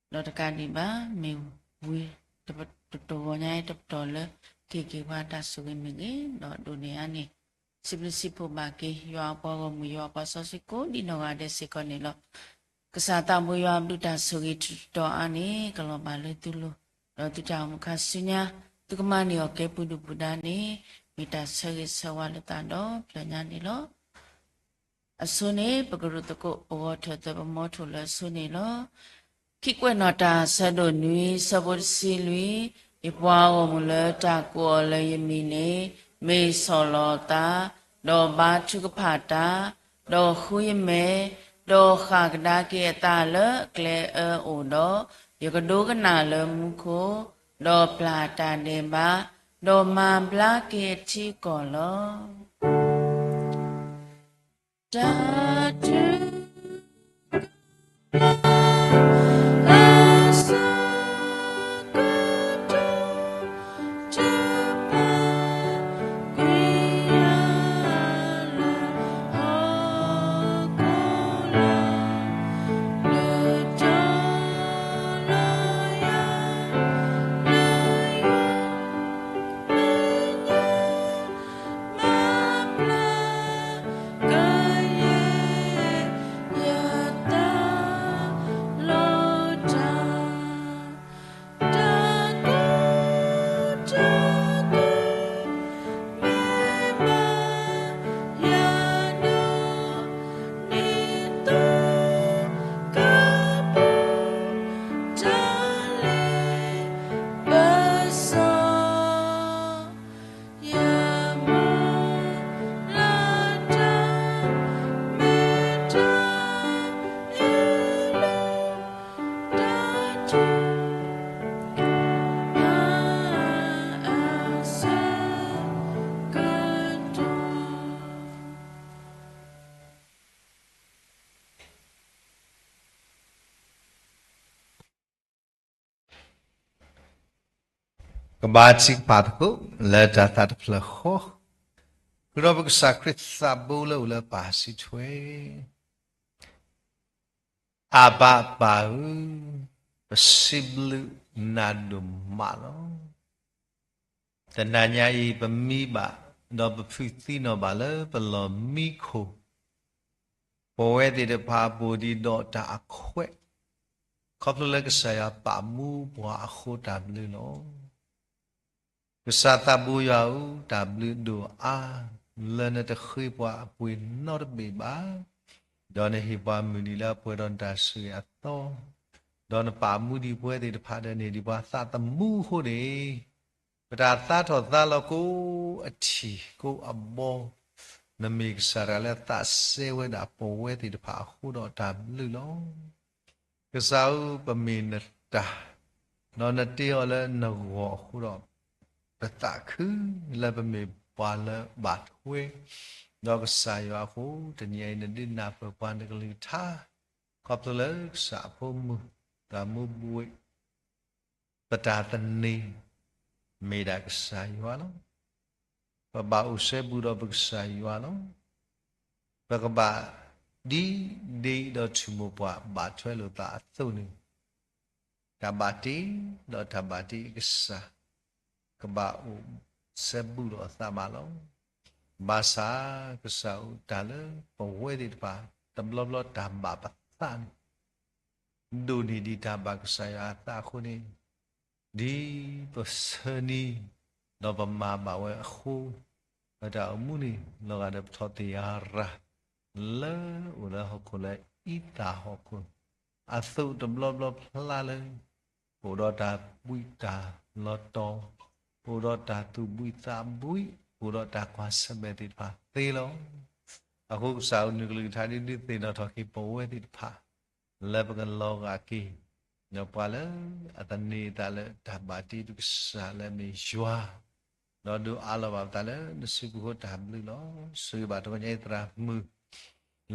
ဒီးတကးဒံးဘၣ် မ့ၢ်ဝံၤတဂီၤညါအံၤတပတီၢ်လၢ ကဟ့ၣ်က့ၤပှၤတၢ်ဆိၣ်ဂ့ၤမ့ၢ်ဂ့ၤ, ဒီးဒိၣ်န့ၢ်အါန့ၣ် စံးဘျုးစံးဖှိၣ်ဘၣ်က့ၤ ယွၤအပှၤဂီၢ်မုၢ် ယွၤအပှၤစီဆှံကိးဒံးနီၢ်ဂၤဒဲးစ့ၢ်ကီးန့ၣ်လီၤ. ကစၢ်သးဘိယွၤအဘျုးတၢ်ဆိၣ်ဂ့ၤတတီၤအါန့ၣ် ကလီၤဘၣ်လၢသုလိၤ, ဒီးသုတၢ်အိၣ်မူခါဆူညါ သုကမၤန့ၢ်အီၤကဲပူၤဒုၣ်ပူၤဒါန့ၣ် မ့ၢ်တၢ်ဆၢဂ့ၤဆၢဝါလၢသးဒီဖျၢၣ်ညါန့ၣ်လီၤ. အဆိန့ၣ် ပကရူၢ်သကိး ပဂီၤထၢၣ်သၢ ပမီထိၣ်လၢအဆိန့ၣ်လီၤ. ခံကွဲးနီၣ်တၢ် ဆၢဒိၣ်နွံ ဆၢဖိတဆံလွံၢ်, ယပှၤဂီၢ်မုၢ်လၢတၢ်ကိးအီၤလၢယမံၤန့ၣ် မ့ၢ်ဆီၣ်လီၤအသး, ဒီးဘါထုကဖၣ်တၢ်, ဒီးဃုယမဲာ်, ဒီးဃၣ်ကဒါက့ၤအသးလၢအကျဲအၢအိၣ်ဒီး, ယကဒိကနၣ်လၢမူခိၣ်, ဒီးပျၢ်တၢ်ဒဲးဘး, ဒီးမၤဘျါက့ၤအထံအကီၢ်လီၤ. တၢ်ထုကဖၣ် အဆၢကတီၢ် တပာ်ကွံာ်ယၤလၢဟီၣ်ခိၣ်လာ် လၢတီၤလီၤယၤ လၢယွၤ မ့ၢ်ညါ မၤဘျါ ကယဲၢ် ယသးလီၤတၢ် တၢ်ကိၢ် တၢ်ဂ့ၤ မ့ၢ်ဘၣ်ယၤဒီး ဒ်သိးကပူၤ တၢ်လဲၤပစီ ယမၤလၢတၢ် မ့ၢ်တၢ်အ့ၣ်လိာ် တၢ်ထုကဖၣ် အဆၢကတီၢ် ကဘၣ်ထုကဖၣ်သကိး လၢတၢ်သးတဖျၢၣ်ဃီ, ဃုာ်ဒီးပကစၢ်ခရံာ်သးဘိ လၢအိၣ်လၢပၢ်စံးထွဲ, အဘၤပၢ်ဧၢ, ပစံးဘျုးနၤဒိၣ်မးလီၤ. တနၤညါအံၤ ပမံဘၣ် ဒီးပဖုးသံနီၣ်ဘၣ်လၢပလီၢ်မံခိၣ်, ပဝဲသ့ၣ်တဖၣ်ပအိၣ်ဒံးဒီးတၢ်အခွဲး, ခီဖျိလၢကစၢ်ယွၤပာ်မူပှၤအဃိ တၢ်ဘျုးလီၤ. ကစၢ်သးဘိယွၤဧၢ, တၢ်ဘျုးဒိၣ်အါ လၢနတဃ့ပှၤအပှ့ၤနီတဘ့ၣ်ဘၣ်, ဒီးနဟ့ၣ်ပှၤမုၢ်နံၤလၢအပှဲၤဒီးနတၢ်ဆိၣ်ဂ့ၤအသီ, ဒီးနပာ်မူဒံးပဝဲသ့ၣ်တဖၣ်ဒီးန့ၢ်ဒံးပှၤသးသမူအဃိန့ၣ်, ပတၢ်သါထီၣ်သါလီၤကိးအထံၣ်ကိးအဘီ, နမ့ၢ်ကစၢ်တဂၤလၢသးစဲဝဲဒၣ်ပဝဲသ့ၣ်တဖၣ်အဃိဒီးတၢ်ဘျုးလီၤ. ကစၢ်ဧၢ, ပမ့ၢ်နတၢ်, ဒီးနတ့အီၤလၢနဂီၢ်အဃိဒီး, ပသးခုလၢပမ့ၢ်ပှၤလၢဘၣ်ထွဲ ဒီးကစၢ်ယွၤအဃိ, တနံၤအံၤနဒုးနၢ်ပၢၢ်ပှၤနကလုၢ်ကထါ, ခီဖျိလၢကစၢ်အဖိမုၣ် တၢ်မူဘှံး ပတၢ်သန့ၤ မ့ၢ်ဒၣ်ကစၢ်ယွၤလီၤ. ပဘၣ်အိၣ်စဲဘူးဒီးပကစၢ်ယွၤလီၤ. ပကဘၣ်ဒ်ဒ့ဒီးထူၣ်မိၢ်ပှၢ်ဘၣ်ထွဲလိာ်သးအသိးန့ၣ်, တၢ်ဘၣ်တ့ဒီးတၢ်ဘၣ်တ့အကစၢ် ကဘၣ်အိၣ်စဲဘူးဒီးအသးဘၣ်လီၤ. ဘၣ်ဆၣ် ကစၢ်အိၣ်တၢ်လၢပဝဲသ့ၣ်တဖၣ် တဘျီဘျီတၢ်ဘၣ်ပသးန့ၣ် ဒိၣ်န့ၢ်ဒံးတၢ်ဘၣ်ကစၢ်ယွၤအသးအဃိန့ၣ်, ဒ်ပဆၢနံၤ ဒီးပမၤဘၣ်ဝဲအဃိ, ပတၢ်အိၣ်မူန့ၣ် လီၤဂာ်ဒီးပထီၣ်သ့ၣ်ယၤရၤ လၢအိၣ်လၢဟီၣ်ခိၣ်လၢအံသၣ်ဟီၣ်ခိၣ်, အသိးတဘျီဘျီဖျါလၢ ပအိၣ်ဒီးတၢ်ဘှံးတၢ်လီၤတီၤ, ပအိၣ်ဒီးတၢ်သူၣ်ဘှံးသးဘှံး, ပအိၣ်ဒီးတၢ်ကွၢ်ဆၢၣ်မဲာ်သ့ၣ်တဖၣ်သ့လီၤ. အဃိကစၢ်အကလုၢ်ကထါဒ်ဒုးသ့ၣ်နီၣ်ထီၣ်က့ၤပဝဲသ့ၣ်တဖၣ် လၢပကလီၤဂာ်က့ၤ ဒီးပှၤလၢအသန့ၤအသးလၢတၢ်ဘၣ်တ့ဒုးကစၢ်လၢအမ့ၢ်ယွၤ, ဒီးဒုးအးလီၤဘၣ်ပသးလၢနစုပူၤဃိတၢ်ဘျုးလီၤ. ဆိၣ်ဂ့ၤဘၣ်တဂီၤညါအံၤသရၣ်မုၣ်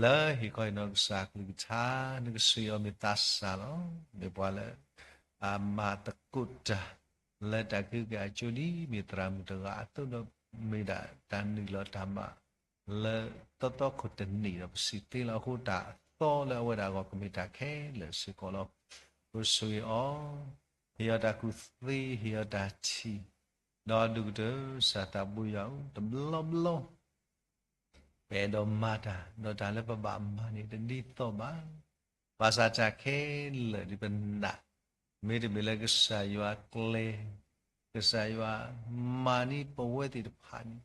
လၢဟ့ၣ်ခီဟ့ၣ်နီၤကစၢ်အကလုၢ်ကထါ, နကစၢ်အီၤမ့ၢ်သးစၢ်လီၤ. မ့ၢ်ပှၤလၢ အမၤသကိးတၢ် လၢတၢ်ကဲက့ၤအကၠိဒ်မ့ၢ်သရၣ်မုၣ်တဂၤအသိးဒီး မ့ၢ်ဒၣ်တၢ်နုာ်လီၤတၢ်မၤ လၢသီသီခိၣ်တနံၣ်ဒီးပစံးသ့လီၤ. အဃိတၢ်သီလၢအဝဲဒၣ်အဂီၢ်ကမ့ၢ်တၢ်ခဲလၢာ်စ့ၢ်ကီးလီၤ. ပဆိၣ်ဂ့ၤအီၤ, ဟ့ၣ်အီၤတၢ်ကူၣ်သ့, ဟ့ၣ်အီၤတၢ်ထံၣ်, ဒီးဒုးကတၢၢ်စၢ်သးဘိယွၤဧၢ, တဘျီဘျီ ပအဲၣ်ဒိးမၤတၢ်, ဒီးတၢ်လၢပဘၣ်မၤန့ၣ်တဒ်သိးဘၣ်. ဘၣ်ဆၣ်တၢ်ခဲလၢာ်ဒ်ပနာ်, မ့တမ့ၢ်လၢကစၢ်ယွၤကျဲ, ကစၢ်ယွၤမၤန့ၢ်ပဝဲသ့ၣ်တဖၣ်န့ၣ်,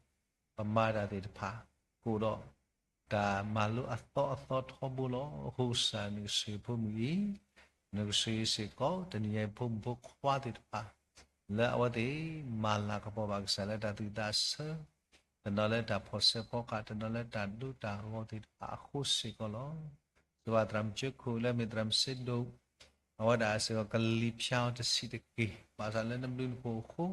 ပမၤတၢ်သ့ၣ်တဖၣ် ကအိၣ်ဒီး တၢ်မၤလိအသီအသီထီဘိလီၤ. အဃိကစၢ်နကဆိၣ်ဂ့ၤဖိမုၣ်အံၤ, နကဆိၣ်ဂ့ၤစ့ၢ်ကီး တနံၤညါအံၤဖိမုၣ်ဖိခွါသ့ၣ်တဖၣ် လၢအဝဲသ့ၣ်မၤလၤကပီၤဘၣ်ကစၢ်လၢတၢ်သူၣ်သးဆၢ, တနီၤလၢတၢ်ဖီၣ်ဆၢဖီဃာ်, တနီၤလၢတၢ်ဒိတၢ်ဂီၤသ့ၣ်တဖၣ်အဃိစ့ၢ်ကီးလီၤ. စံးဘၣ်သရၣ်မုၣ်ကၠိခိၣ်လၢအမ့ၢ်သရၣ်မုၣ်စ့ဒိၣ်, အဝဲဒၣ်စ့ၢ်ကီးကလံၤဖၠါအီၤတဆံးတက့ၢ်. ဘၣ်ဆၣ်လၢနဘျုးနဖှိၣ်အဃိ,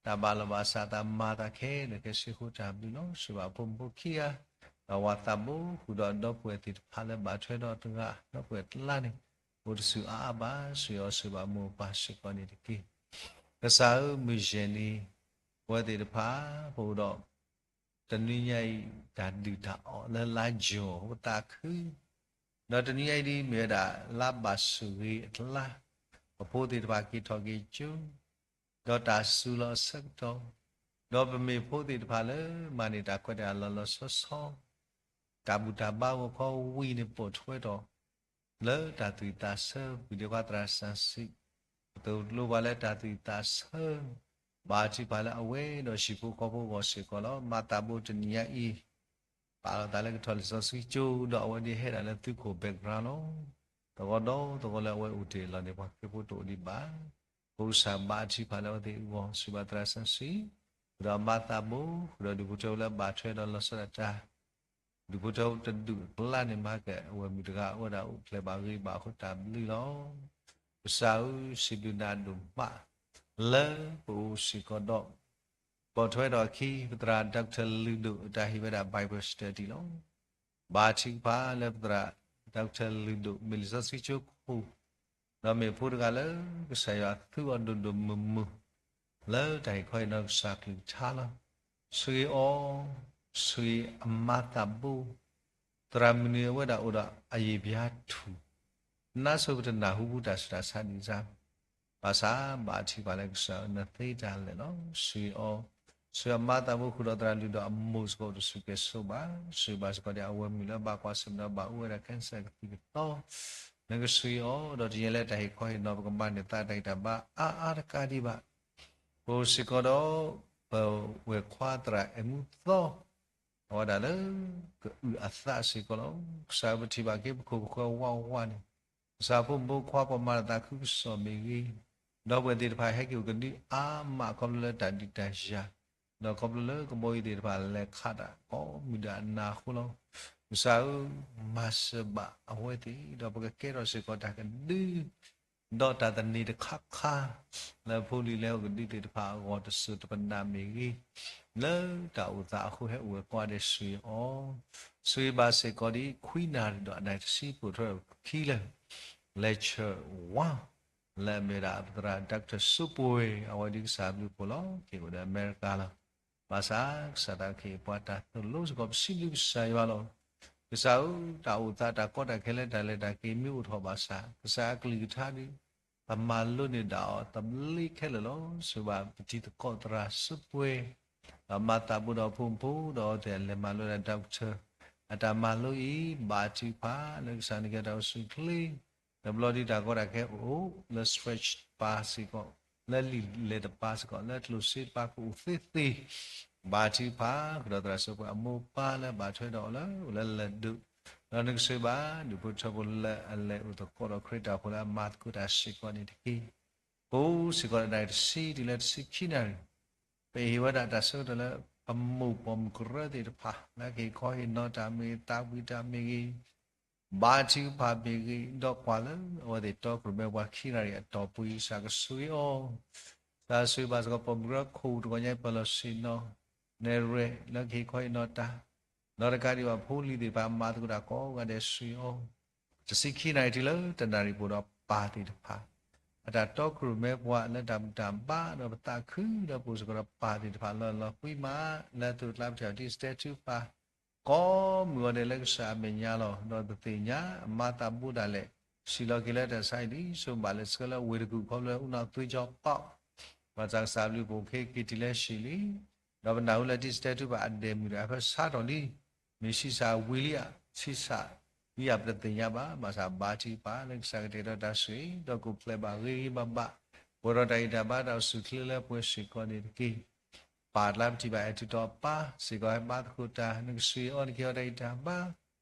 တၢ်ဘၣ်လီၤဘၣ်စးသးမၤသးခဲလၢာ်ခဲဆ့အဃိတၢ်ဘျုးလီၤ. စံးဘၣ်ဖိမုၣ်ဖိခံဂၤ, ဒီးဝၤသးဘိ ဃုာ်ဒီးဒီပုၢ်ဝဲၢ်သ့ၣ်တဖၣ်လၢဘၣ်ထွဲဒီးတဂၤ ဒီပုၢ်ဝဲၢ်တလါန့ၣ် အိၣ်တဆူၣ်အါအါဘၣ်, ဆိၣ်ဂ့ၤအီၤစံးဘၣ်မိၢ်ပၢ်စ့ၢ်ကီးန့ၣ်တက့ၢ်. ကစၢ်ဧၢ မုၢ်ယဲၢ်နံၤ ပဝဲသ့ၣ်တဖၣ် ပအိၣ်ဒီး တနွံညါအံၤ တၢ်ဒုၣ်တၢ်အီၣ်လၢလါယိၤ ပသးခု, ဒီးတနွံညါအံၤဒ်မ့ၢ်ဝဲဒၣ် လါဘၣ်ဆိၣ်ဂ့ၤအကျါ, ပဖိသ့ၣ်တဖၣ်က့ၤထီၣ်က့ၤကၠိ, ဒီးတၢ်စူၤလီၤအဆၢကတီၢ်, ဒီးပမ့ၢ်ဖိသ့ၣ်တဖၣ်လၢမၤန့ၢ်တၢ်ခွဲးတၢ်ယာ်လီၤလီၤဆီဆီ, တၢ်ဘူၣ်တၢ်ဘါဂီၤခီဝံၤန့ၣ်ပိာ်ထွဲထီၣ် လၢတၢ်သူၣ်ဝံၣ်သးဆၢ ပှၤဒဲးခွါသရၣ်စၢ်စံး, ပသိၣ်လိပှၤလၢတၢ်သူၣ်ဝံၣ်သးဆၢ, ဘၣ်ထံးဖးလၢအဝဲဒီးဟံၣ်ဖိဃီဖိအဂီၢ်စ့ၢ်ကီးလီၤ. မၤသးဘိတနံၤညါအံၤ ပာ်လီၤသးလၢကထီၣ်လံာ်စီဆှံကၠိ ဒီးအဝဲဒၣ်ဟဲဒၣ်လၢသုးခိၣ် background လီၤ. တဂီၤဒီးတဂီၤလၢအဝဲအိၣ်တ့ၢ်လီၤန့ၣ် ပှၤခရံာ်ဖိတအိၣ်ဒံးဘၣ်. ပကစၢ်ဘၣ်ထံးဖးလၢအဝဲသ့ၣ်အဂီၢ် စံးဘၣ်သရၣ်စၢ်စံး, ဃုာ်ဒီးမၤသးဘိ, ဃုာ်ဒီးဒူၣ်ဖိထၢဖိလၢဘၣ်ထွဲဒီးလီၤဆီဒၣ်တၢ် ဒူၣ်ဖိထၢဖိတဒူၣ်အကျါန့ၣ် မၤကဲအဝဲမုၣ်တဂၤ အဝဲဒၣ်အိၣ်ဖျဲၣ်ဘၣ်ဂ့ၤဘၣ်အဃိတၢ်ဘျုးလီၤ. ကစၢ်ဧၢ, စံးဘျုးနၤဒိၣ်မး လၢပအိၣ်စ့ၢ်ကီးဒီး ပိာ်ထွဲထီၣ်အခံ ပသရၣ် Doctor လုၢ်ဒိၣ် အတၢ်ဟ့ၣ်ဝဲဒၣ် Bible study လီၤ. ဘၣ်ထံးဖးလၢပသရၣ် Doctor လုၢ်ဒိၣ် မ့ၢ်လံာ်စီဆှံကၠိခိၣ် ဒီးမ့ၢ်ဖိတဂၤလၢကစၢ်ယွၤသူအီၤဒိၣ်ဒိၣ်မုၢ်မုၢ် လၢတၢ်ဟ့ၣ်ခီဟ့ၣ်နီၤကစၢ်ကလုၢ်ကထါလီၤ. ဆိၣ်ဂ့ၤအီၤ, ဆိၣ်ဂ့ၤအမၤသးဘိ, သရၣ်မုၣ်န့ၣ်အဝဲဒၣ်အိၣ်ဒီးအယံာ်ဘျါထူၣ်, နါစိၤပတနၢ်ဟူပူၤတၢ်ဆူးတၢ်ဆါဒံးစါ, ဘၣ်ဆၣ်ဘၣ်ထံးဖးလၢကစၢ်အၢနသ့တၢ်လဲာ်လီၤ. ဆိၣ်ဂ့ၤအီၤ, ဆိၣ်ဂ့ၤအမၤသးဘိဃုာ်ဒီးသရၣ်လုၢ်ဒိၣ်အမိၢ်စ့ၢ်ကီးအိၣ်တဆူၣ်ကဲၣ်ဆိးဘၣ်, ဆိၣ်ဂ့ၤဘၣ်စ့ၢ်ကီးဒ်အဝဲမုၣ်လၢဘၣ်ကွၢ်ဆၢၣ်မဲာ်ဒီးဘၣ်အူဝဲဒၣ် cancer ကသံၣ်ကသီ, နကဆိၣ်ဂ့ၤအီၤ ဒီးတနံၤညါလၢတၢ်ဟ့ၣ်ခီဟ့ၣ်နီၤပကမၤန့ၢ်သးတၢ်ဂံၢ်တၢ်ဘါအါအါတကးဒံးဘၣ်, ပအိၣ်စ့ၢ်ကီးဒီး ပဝဲၢ်ခွါသရၣ်အဲၣ်မူသီ အဝဲဒၣ်လၢကအုၣ်အသးစ့ၢ်ကီးလီၤ. ကစၢ်ပထံၣ်ဘၣ်က့ၤပခိၣ်ပဃၢၤဝးဝးန့ၣ်, ကစၢ်ဖိမုၣ်ဖိခွါပှၤမၤတၢ်သးခုကစီၣ်မ့ၢ်ဂ့ၤ, ဒီပုၢ်ဝဲၢ်သ့ၣ်တဖၣ်ဟဲက့ၤအိၣ်ကဒုအါမးခီဖျိလၢတၢ်ဒုးတၢ်ယၤ, ဒီးခီဖျိလၢကဘီယူၤသ့ၣ်တဖၣ်လဲၤခးတၢ်ကိးမုၢ်ဒၣ်နၤအဃိလီၤ. ကစၢ်ဧၢ, မၤစၢၤဘၣ်အဝဲသ့ၣ် ဒီးပကကဲထီၣ်စ့ၢ်ကီးတၢ်ကဒု ဒီးတၢ်သန့ၤတခါခါ လၢဖိလံၤလဲၤအိၣ်ကဒုသ့ၣ်တဖၣ်အဂီၢ် တစိၤတပနၢ်မ့ၢ်ဂ့ၤ, လၢတၢ်အိၣ်သးအဃိဟဲအိၣ်ဝဲကိးဂၤဒဲး ဆိၣ်ဂ့ၤအီၤ, ဆိၣ်ဂ့ၤဘၣ်စ့ၢ်ကီးဒ်ခွံနၣ်ရံၣ်ဒီးအနၣ်တဆံပိာ်ထွဲခံလၢ lecture one လၢအမ့ၢ်ဝဲဒၣ်ပသရၣ် Doctor စိပှဲၤ အဝဲဒ်ကစၢ်ဘျုးဖှိၣ်လီၤ. က့ၤအိၣ်ဒီးအမဲရကၤလီၤ. ဘၣ်ဆၣ်ကစၢ်သးကဟ့ၣ်ပှၤတၢ်သိၣ်လိစ့ၢ်ကီး ပစံးဘျုးကစၢ်ယွၤလီၤ. ကစၢ်ဧၢ, တၢ်အိၣ်သးတၢ်ကီတၢ်ခဲလၢတၢ်လဲၤတၢ်က့ၤမ့ၢ်အိၣ်ထီၣ်ဘၣ်ဆၣ် ကစၢ်အကလုၢ်ကထါဒုး ပမၤလိန့ၢ်ဒၣ်အီၤသဘျ့ခဲလၢာ်လီၤ. ဆိၣ်ဂ့ၤဘၣ်ပတံၤသကိးသရၣ်စိပှဲၤ, ဒီးမၤသးဘိဒီးဖိမုၣ်ဖိဒီးအဝဲသ့ၣ်အလဲၤမၤလိဒၣ် doctor အတၢ်မၤလိအံၤ ဘၣ်ထုကဖၣ်လၢကစၢ်နကဲတၢ်အိၣ်ဆူၣ်အိၣ်ချ့, တဘျီဒ်တၢ်ကီတၢ်ခဲအိၣ်လၢ stretch ပာ်စ့ၢ်ကီး လၢလံာ်လဲၤတပၤစ့ၢ်ကီး လၢကျိၣ်စ့တပၤကအိၣ်သ့သ့, ဘါထုကဖၣ် ကဒီးသရၣ်စၢဖှိၣ်အမိၢ်ပၢ်လၢဘၣ်ထွဲဒီးအီၤလၢအိၣ်လၢလဲၤဒိး, ဒီးနကဆှၢဘၣ် ဒူၣ်ဖိထၢဖိလၢအလဲၤအိၣ်သကိးဒီးခရံာ်တၢ်ဖိလၢအမၤသကိးတၢ်စ့ၢ်ကီးန့ၣ်တက့ၢ်. ပအိၣ်စ့ၢ်ကီးဒီးနၤတဆံတုၤလၢတဆံခံနၣ်ရံၣ်, ပဟ့ၣ်ဝဲဒၣ်တၢ်ဆၢကတီၢ်လၢ ပမိၢ်ပိာ်မုၣ်ကရၢသ့ၣ်တဖၣ် လၢကဟ့ၣ်ခီဟ့ၣ်နီၤတၢ်မ့ၢ်ဂ့ၤ သးဝံၣ်တၢ်မ့ၢ်ဂ့ၤ ဘါထုကဖၣ်မ့ၢ်ဂ့ၤ ဒီးကွၢ်လၢအဝဲသ့ၣ်တီခိၣ်ရိၣ်မဲပှၤခံနၣ်ရံၣ်အတီၢ်ပူၤ ကစၢ်ကဆိၣ်ဂ့ၤအီၤ, ကစၢ်ဆိၣ်ဂ့ၤဘၣ်စ့ၢ်ကီး ပိာ်မုၣ်ကရၢခိၣ်တဂီၤညါအံၤ ပလီၢ်ဆ့ၣ်နီၤ နဲၣ်ရွဲၣ်လၢကဟ့ၣ်ခီဟ့ၣ်နီၤတၢ်, ဒီးတကးဒံးဘၣ်ဖိလံၤသ့ၣ်တဖၣ် မၤသကိးတၢ်ကိးဂၤဒဲး ဆိၣ်ဂ့ၤအီၤ, တဆံခံနၣ်ရံၣ်တုၤလၢတနၣ်ရံၣ်ပူၤဒီးပၢ်သ့ၣ်တဖၣ် အတၢ်တီခိၣ်ရိၣ်မဲပှၤလၢတၢ်ဘူၣ်တၢ်ဘါ ဒီးပသးခုဒီးပအိၣ်စ့ၢ်ကီးဒီးပၢ်သ့ၣ်တဖၣ်လီၤလီၤကွံမး လၢသုးကျါပထံၣ်အီၤ တံၢ်စတဲထုကဖၣ် ကိးမုၢ်ဂီၤဒဲးလၢကစၢ်အမဲာ်ညါလီၤ. ဒီးပသ့ၣ်ညါ အမၤသးဘိဒၣ်လဲာ် စံၣ်လီၤက့ၤလၢတၢ်ဆါဟံၣ်လံ ဆိဘၣ်လၢဆှၢလၢဝ့ၢ်တကူၣ်ခီဖျိ အူနီၣ်သွံကၠီပီး ဘၣ်ဆၣ်ကစၢ်အဘျုးအဖှိၣ် ကဟ့ၣ်က့ၤတုၤလၢဟံၣ်လံ, ဒီးပနၢ်ဟူလၢတံၢ်စတဲထုကဖၣ်အဒဲးမုၢ်တဂၤ ဖဲဆါထီၣ်လံ, မ့ၢ်ဆံးစၢ်ဝံၤလံဧါ ဆံးစၢ်လံဧါ ပတသ့ၣ်ညါဘၣ်. ဘၣ်ဆၣ်ဘါထုကဖၣ်လၢကစၢ်ကတဲာ်ကတီၤတၢ်ဆိၣ်ဂ့ၤ ဒီးကအိၣ်ဖျဲၣ်ဘၣ်ဂ့ၤဂ့ၤဘၣ်ဘၣ်, ပှဲၤဒီးတၢ်ဂံၢ်တၢ်ဘါတၢ်အိၣ်ဆူၣ်အိၣ်ချ့လၢပှဲၤစ့ၢ်ကီးန့ၣ်တက့ၢ်. ပၢ်ကျါပထံၣ်ဘၣ်အဲၣ်ထုးထီၣ်အပၢ် စ့ၢ်ကီးဟဲဘါသကိးတၢ် နကဆိၣ်ဂ့ၤအီၤ နကဟ့ၣ်အီၤတၢ်ဂံၢ်တၢ်ဘါ, ဟ့ၣ်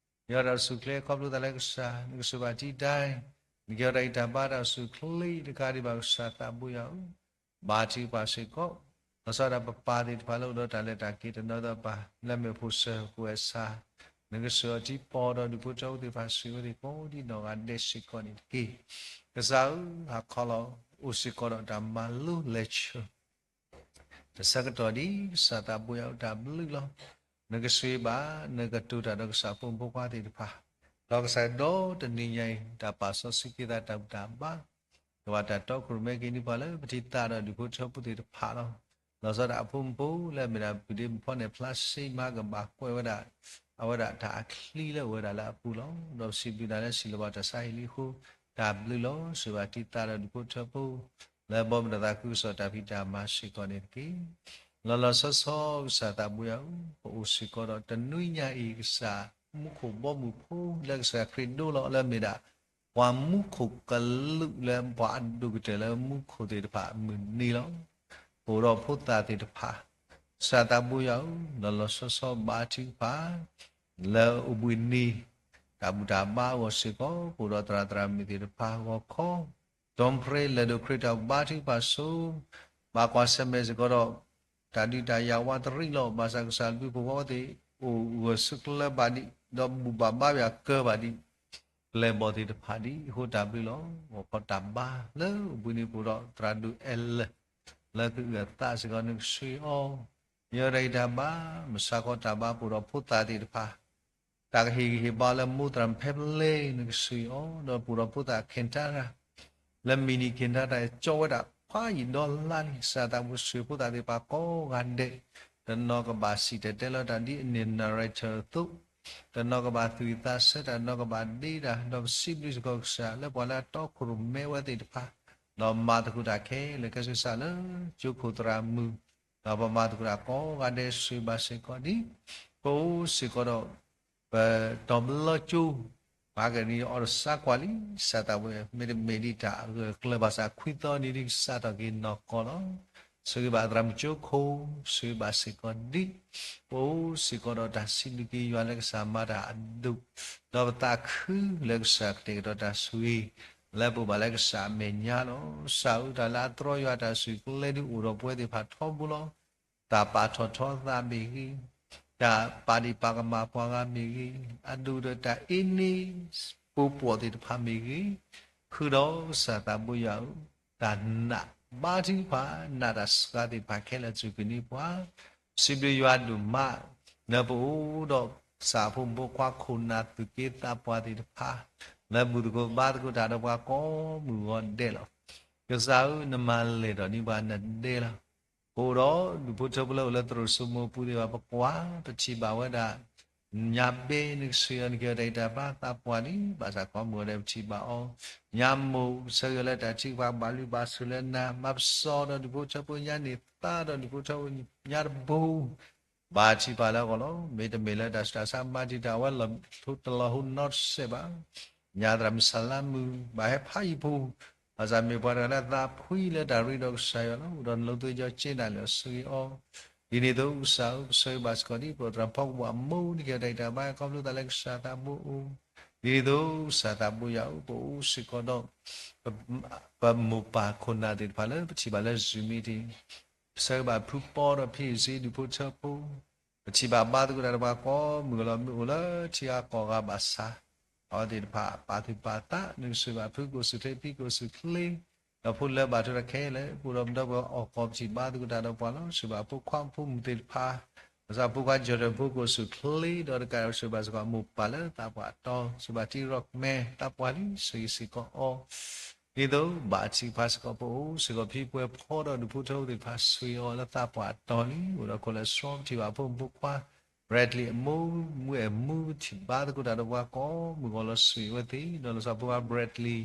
အီၤတၢ်အိၣ်ဆူၣ်အိၣ်ချ့ခီဖျိသးလၢကစၢ် နကဆိၣ်ဘၣ်တံၢ်ဒဲး, နကဟ့ၣ်အီၤတၢ်ဂံၢ်တၢ်ဘါတၢ်အိၣ်ဆူၣ်အိၣ်ချ့ တကးဒံးဘၣ် ကစၢ်သးဘိယွၤဧၢ, ဘါထုကဖၣ်စ့ၢ်ကီး လီၤဆီဒၣ်တၢ်ပပၢ်သ့ၣ်တဖၣ်လၢအိၣ်ဒီးတၢ်လဲၤတၢ်က့ၤတနီၤဒီးပၢ် လၢမ့ၢ်ဖိၣ်စၢၤကွဲးစၢ်, နကဆှၢအီၤထံပီၢ်ဒီးဒူၣ်ဖိထၢဖိသ့ၣ်တဖၣ် ဆိၣ်ဂ့ၤအဝဲသ့ၣ်ကိးဒံနီၢ်ဂၤဒဲးစ့ၢ်ကီးန့ၣ်တက့ၢ်. ကစၢ်ဧၢ, ဟါခီလီၤ အိၣ်စ့ၢ်ကီးဒီးတၢ်မၤလိလဲၤဆၢ တဆၢကတီၢ်ဒ် ကစၢ်သးဘိယွၤအိၣ်တၢ်ဘျုးလီၤ. နကဆိၣ်ဂ့ၤဘၣ် နကတိၤတၢ်ဒီးကစၢ်ဖိမုၣ်ဖိခွါသ့ၣ်တဖၣ်, ဒီးကစၢ်ဒီတနံၤညါအံၤ တၢ်ပာ်စီဆှံက့ၤသးတၢ်ဘူၣ်တၢ်ဘါ, ကဘၣ်တၢ်တီခိၣ်ရိၣ်မဲက့ၤနံၣ်ပှၤလၢပထံၣ်သးဒီးဒူၣ်ဖိထၢဖိသ့ၣ်တဖၣ်လီၤ. လီၤဆီဒၣ်တၢ်အဖိမုၣ်ဖိလၢအမ့ၢ်ဒၣ်ပုၢ်ဒ့မုၣ်ဖီန့ၣ် ဖျါဆ့မးကဘၣ်ကွဲးဝဲဒၣ် အဝဲဒၣ်တၢ်အချံလၢအဝဲဒၣ်လၢအပူၤလီၤ. ဒီးပစံးဘျုးနၤလၢစံးလီၤဘၣ်တၢ်ဆါဟံၣ်လံအဃိ, တၢ်ဘျုးလီၤ. ဆိၣ်ဂ့ၤဘၣ်တံၢ်သးဒီးဒူၣ်ဖိထၢဖိ လၢဘီမုၢ်ဒီးသးခုကစီၣ်တၢ်ဖံးတၢ်မၤစ့ၢ်ကီးန့ၣ်တက့ၢ်. လီၤလီၤဆီဆီကစၢ်သးဘိယွၤဧၢ, ပအိၣ်စ့ၢ်ကီးဒီးတနွံညါအံၤ ကစၢ်မူခိၣ်ဘီမုၢ်ဖိလၢကစၢ်ခရံာ်ဒိလီၤလၢအမ့ၢ်ဒၣ် ပှၤမူခိၣ်ကလူးလၢပှၤအဒိၣ်ကတၢၢ်လၢမူခိၣ်သ့ၣ်တဖၣ်အမုၢ်နံၤလီၤ. ပအိၣ်ဒီးဖိသၣ်သ့ၣ်တဖၣ်, ကစၢ်သးဘိယွၤဧၢ, လီၤလီၤဆီဆီဘါထုကဖၣ် လၢအိၣ်ဘှံးနံၤ တၢ်ဘူၣ်တၢ်ဘါအဂီၢ်စ့ၢ်ကီး ပအိၣ်ဒီးသရၣ်သရၣ်မုၣ်သ့ၣ်တဖၣ်အဂီၢ်ခီ, ဒီးဖရဲလဲၤဒိးခရံာ်တၢ်ဘါထုကဖၣ်ဆိ, ဘၣ်ကွၢ်ဆၢၣ်မဲာ်စ့ၢ်ကီးဒီး တၢ်ဒုးတၢ်ယၤဝးတရံးလီၤ. ဘၣ်ဆၣ်ကစၢ်အဘျုးအဖှိၣ်အဝဲသ့ၣ် အိၣ်ဂၢၢ်ဆိးကျၢၤဘၣ်ဒံး ဒီးဘူၣ်ဘၣ်ဘါယွၤကၢဘၣ်ဒံး ပျဲၢ်ဘီၣ်သ့ၣ်တဖၣ်ဒံးအဃိတၢ်ဘျုးလီၤ. ဂီၤခီတၢ်ဘါလၢအိၣ်ဘှံးနံၤပအိၣ်ဒီး သရၣ်ဒိၣ်အဲၣ်လၢာ် လၢကအုၣ်အသးစ့ၢ်ကီး နကဆိၣ်ဂ့ၤအီၤ, ယဲဒၣ်အံၤတၢ်ဘါ မုၢ်ဆါခီတၢ်ဘါပအိၣ်ဒီးဖိသၣ်သ့ၣ်တဖၣ် တၢ်ကဟ့ၣ်ဂံၢ်ဟ့ၣ်ဘါလၢမိၢ်သရၣ်ဖဲပလဲ နကဆိၣ်ဂ့ၤအီၤ, ဒီးပအိၣ်ဒီးဖိသၣ်ခ့ၣ်ထါတၢ် လၢမံၤနံၤခ့ၣ်ထါတၢ် ကၠီဝဲဒၣ်ဖးယံာ်ဒီလါလံ ကစၢ်သးဘိဆိၣ်ဂ့ၤဖိသၣ်သ့ၣ်တဖၣ်ကိးဂၤဒဲး, တနီၤကဘၣ်စံၣ်တဲၤတဲလီၤတၢ်ဒ်အန့ၣ် narrator အသိး, တနီၤကဘၣ်သူၣ်ဝံၣ်သးဆၢတၢ် တနီၤကဘၣ်ဒ့တၢ်, ဒီးပစံးဘျုးစ့ၢ်ကီးကစၢ်လၢပှၤလၢအတီခိၣ်ရိၣ်မဲဝဲသ့ၣ်တဖၣ်, ဒီးမၤသကိးတၢ်ခဲလၢာ်ခဲဆ့ကစၢ်လၢကၠိခိၣ်သရၣ်မုၣ် ဒီးပမၤသကိးတၢ်ကိးဂၤဒဲးဆိၣ်ဂ့ၤဘၣ်စ့ၢ်ကီးဒံး, ပအိၣ်စ့ၢ်ကီးဒီး ပတီၤပလီကၠိ ပှၤကနံၤအီၤဒီးစါကွၢ်လံ ကစၢ်သးဘိယွၤ မ့တမ့ၢ်ဒ်တၢ်အဂၢၢ်အကျၢၤဘၣ်ဆၣ်ခွံသီနံၤဒ်ကစးထီၣ်က့ၤနီၢ်ကီၢ်လီၤ. ဆိၣ်ဂ့ၤဘၣ်သရၣ်မုၣ်ကၠိခိၣ် ဆိၣ်ဂ့ၤဘၣ်စ့ၢ်ကီးဒံး, ပအိၣ်စ့ၢ်ကီးဒီးတၢ်စံးဘျုးက့ၤယွၤလၢကစၢ်မၤတၢ်အဒိၣ်, ဒီးပသးခုလၢကစၢ်ကတဲာ်ကတီၤတၢ်ဆိၣ်ဂ့ၤ လၢပအိၣ်ဘၣ်လၢကစၢ်အမဲာ်ညါလီၤ. ကစၢ်ဧၢတၢ်လၢအတြီယွၤတၢ်ဆိၣ်ဂ့ၤကျဲဒုးအိၣ်ဒီးပဝဲသ့ၣ်တဖၣ်ထီဘိလီၤ. တၢ်ပာ်ထီၣ်ထီသးမ့ၢ်ဂ့ၤ, တၢ်ပာ်ဒံးပာ်ကမၣ်ပှၤဂၤမ့ၢ်ဂ့ၤ, အဒိၣ်ဒီးတၢ်အ့န့ ပိာ်ပှီၢ်သ့ၣ်တဖၣ်မ့ၢ်ဂ့ၤ, ဃုာ်ဒီးကစၢ်သးဘိယွၤဧၢ, တၢ်နာ်ဘါထုကဖၣ် နာ်တၢ်စှၤသ့ၣ်တဖၣ်ခဲလၢာ်စူၢ်က့ၤန့ၢ်ပှၤ, စံးဘျုးယွၤဒိၣ်မး လၢပအိၣ်ဒီးကစၢ်အဖိမုၣ်ဖိခွါခိၣ်နၢ်သူၣ်က့သးပှၢ်သ့ၣ်တဖၣ်, လၢဘူၣ်သကိးဘါသကိးတၢ်ဒီးပှၤကိးမုၢ်ဂီၤဒဲးလီၤ. ကစၢ်ဧၢ, နမၤလဲၢ်ထီၣ်န့ၢ်ပှၤနဒဲလီၤ. ပအိၣ်ဒီးဒူၣ်ဖိထၢဖိလၢအိၣ်လၢသရိာ်စိမိၤပူၤသ့ၣ်တဖၣ် ပကွၢ်ပထံၣ်ဘၣ်ဝဲဒၣ် ညါဘ့ နကဆိၣ်ဂ့ၤအီၤ နကဟ့ၣ်အီၤတၢ်ဂံၢ်တၢ်ဘါသးပှၢ်လံ, ဘၣ်ဆၣ်ကိးမုၢ်ဂီၤဒဲးပထံၣ်ဘၣ်အီၤ, ညါမိၢ် ဆၢဂ့ၤအီၤလၢတၢ်ထုကဖၣ်ဘၣ်လုၢ်ဘၣ်ဆိၣ်လၢနၤ, မၤပစီဒီးဒူၣ်ဖိထၢဖိညါန့ၣ်သါဒီးဒူၣ်ဖိထၢဖိညါတဘိ ဘၣ်ထံၣ်ပာ်လၢအဂီၢ်လီၤ. မ့တမ့ၢ်လၢတၢ်ဆူးတၢ်ဆါမၤတံာ်တာ်ဝဲလီၤ တလီၤဟိနီတစဲးဘၣ်. ညါသရၣ်မုၣ်စၢ်လါမုၣ် ဘၣ်ဟဲဖးယံၤပူၤ, ဘၣ်ဆၣ်မ့ၢ်ပှၤတဂၤလၢအသးဖှံလၢတၢ်ရ့ဒီးကစၢ်ယွၤလီၤ. အိၣ်ဒီးနလိသ့ယီက့နၤလၢအဆှံအီၤ. ဒ်န့ၣ်အသိးကစၢ်ဧၢ, ပဆၢဂ့ၤဘၣ်စ့ၢ်ကီးဒ်ပသရၣ်ဖီကဘီအမိၢ် နကဲထီၣ်တၢ်အံးတၢ်ဘါ ခီဖျိသးလၢကစၢ်သးဘိအိၣ်. ဒ်န့ၣ်အသိးကစၢ်သးဘိယွၤအိၣ် ပအိၣ်စ့ၢ်ကီးဒီး ပမိၢ်ပၢ်ခိၣ်နၢ်သ့ၣ်တဖၣ်လၢပထံၣ်ဘၣ်လၢ Zoom meeting ပဆၢဂ့ၤဘၣ်ဖုပီဒီးဖံအ့ၣ်စ့ဒူၣ်ဖိထၢဖိ ပထံၣ်ဘၣ်ဘါသကိးတၢ်ဒီးပှၤကိးမုၢ်ဂီၤလီၤ မ့ၢ်အိၣ်လၢထံဂၤကီၢ်ဂၤဘၣ်ဆၣ် အဝဲသ့ၣ်တဖၣ်ပာ်သူၣ်ပာ်သး နကစၢ်ဘၣ်ဖုကိၣ်ဆူၣ်ချ့ ဖံကိၣ်ဆူၣ်ချ့ ဒီးဖိလၢဘၣ်ထွဲဒီးခဲလၢာ် ပအိၣ်ဒီးပဒီပုၢ်ဝဲၢ်အီၣ်ကီၢ် ပထံၣ်ဘါသကိးတၢ်ဒီးပှၤလီၤ. စၢဂ့ၤဘၣ်ဖိခွါဖိမုၣ်သ့ၣ်တဖၣ် ဘၣ်ဆၣ်ဖိခွါ Jordan ဖိကိၣ်ဆူၣ်ချ့ ဒီးတကးဒီး စၢဂ့ၤဘၣ်စ့ၢ်ကီးမိၢ်ပၢ်လၢသးပှၢ်အတီၤ စၢဂ့ၤဘၣ်တံရီၣ်မဲ သးပှၢ်လံ ဆၢဂ့ၤစ့ၢ်ကီးအီၤ ဒ်သိးဘၣ်ထံကဖၣ်စ့ၢ်ကီး ပအိၣ်စ့ၢ်ကီးဖံပှဲၤဖီဒီးဒူၣ်ဖိထၢဖိသ့ၣ်တဖၣ် ဆှံအီၤလၢသးပှၢ်အတီၤလံ. အိၣ်ဒီးခိၣ်လၢဆှီ ပထံၣ်ဘၣ်ဖိမုၣ်ဖိခွါ Bradley အမိၢ် မုၢ်အဲၣ်မူ ပထံၣ်ဘါသကိးတၢ်ဒီးပှၤကိးမုၢ်ဂီၤလီၤ ဆှံဝဲသ့ၣ် ဒီးလီၤဆီဖိခွါ Bradley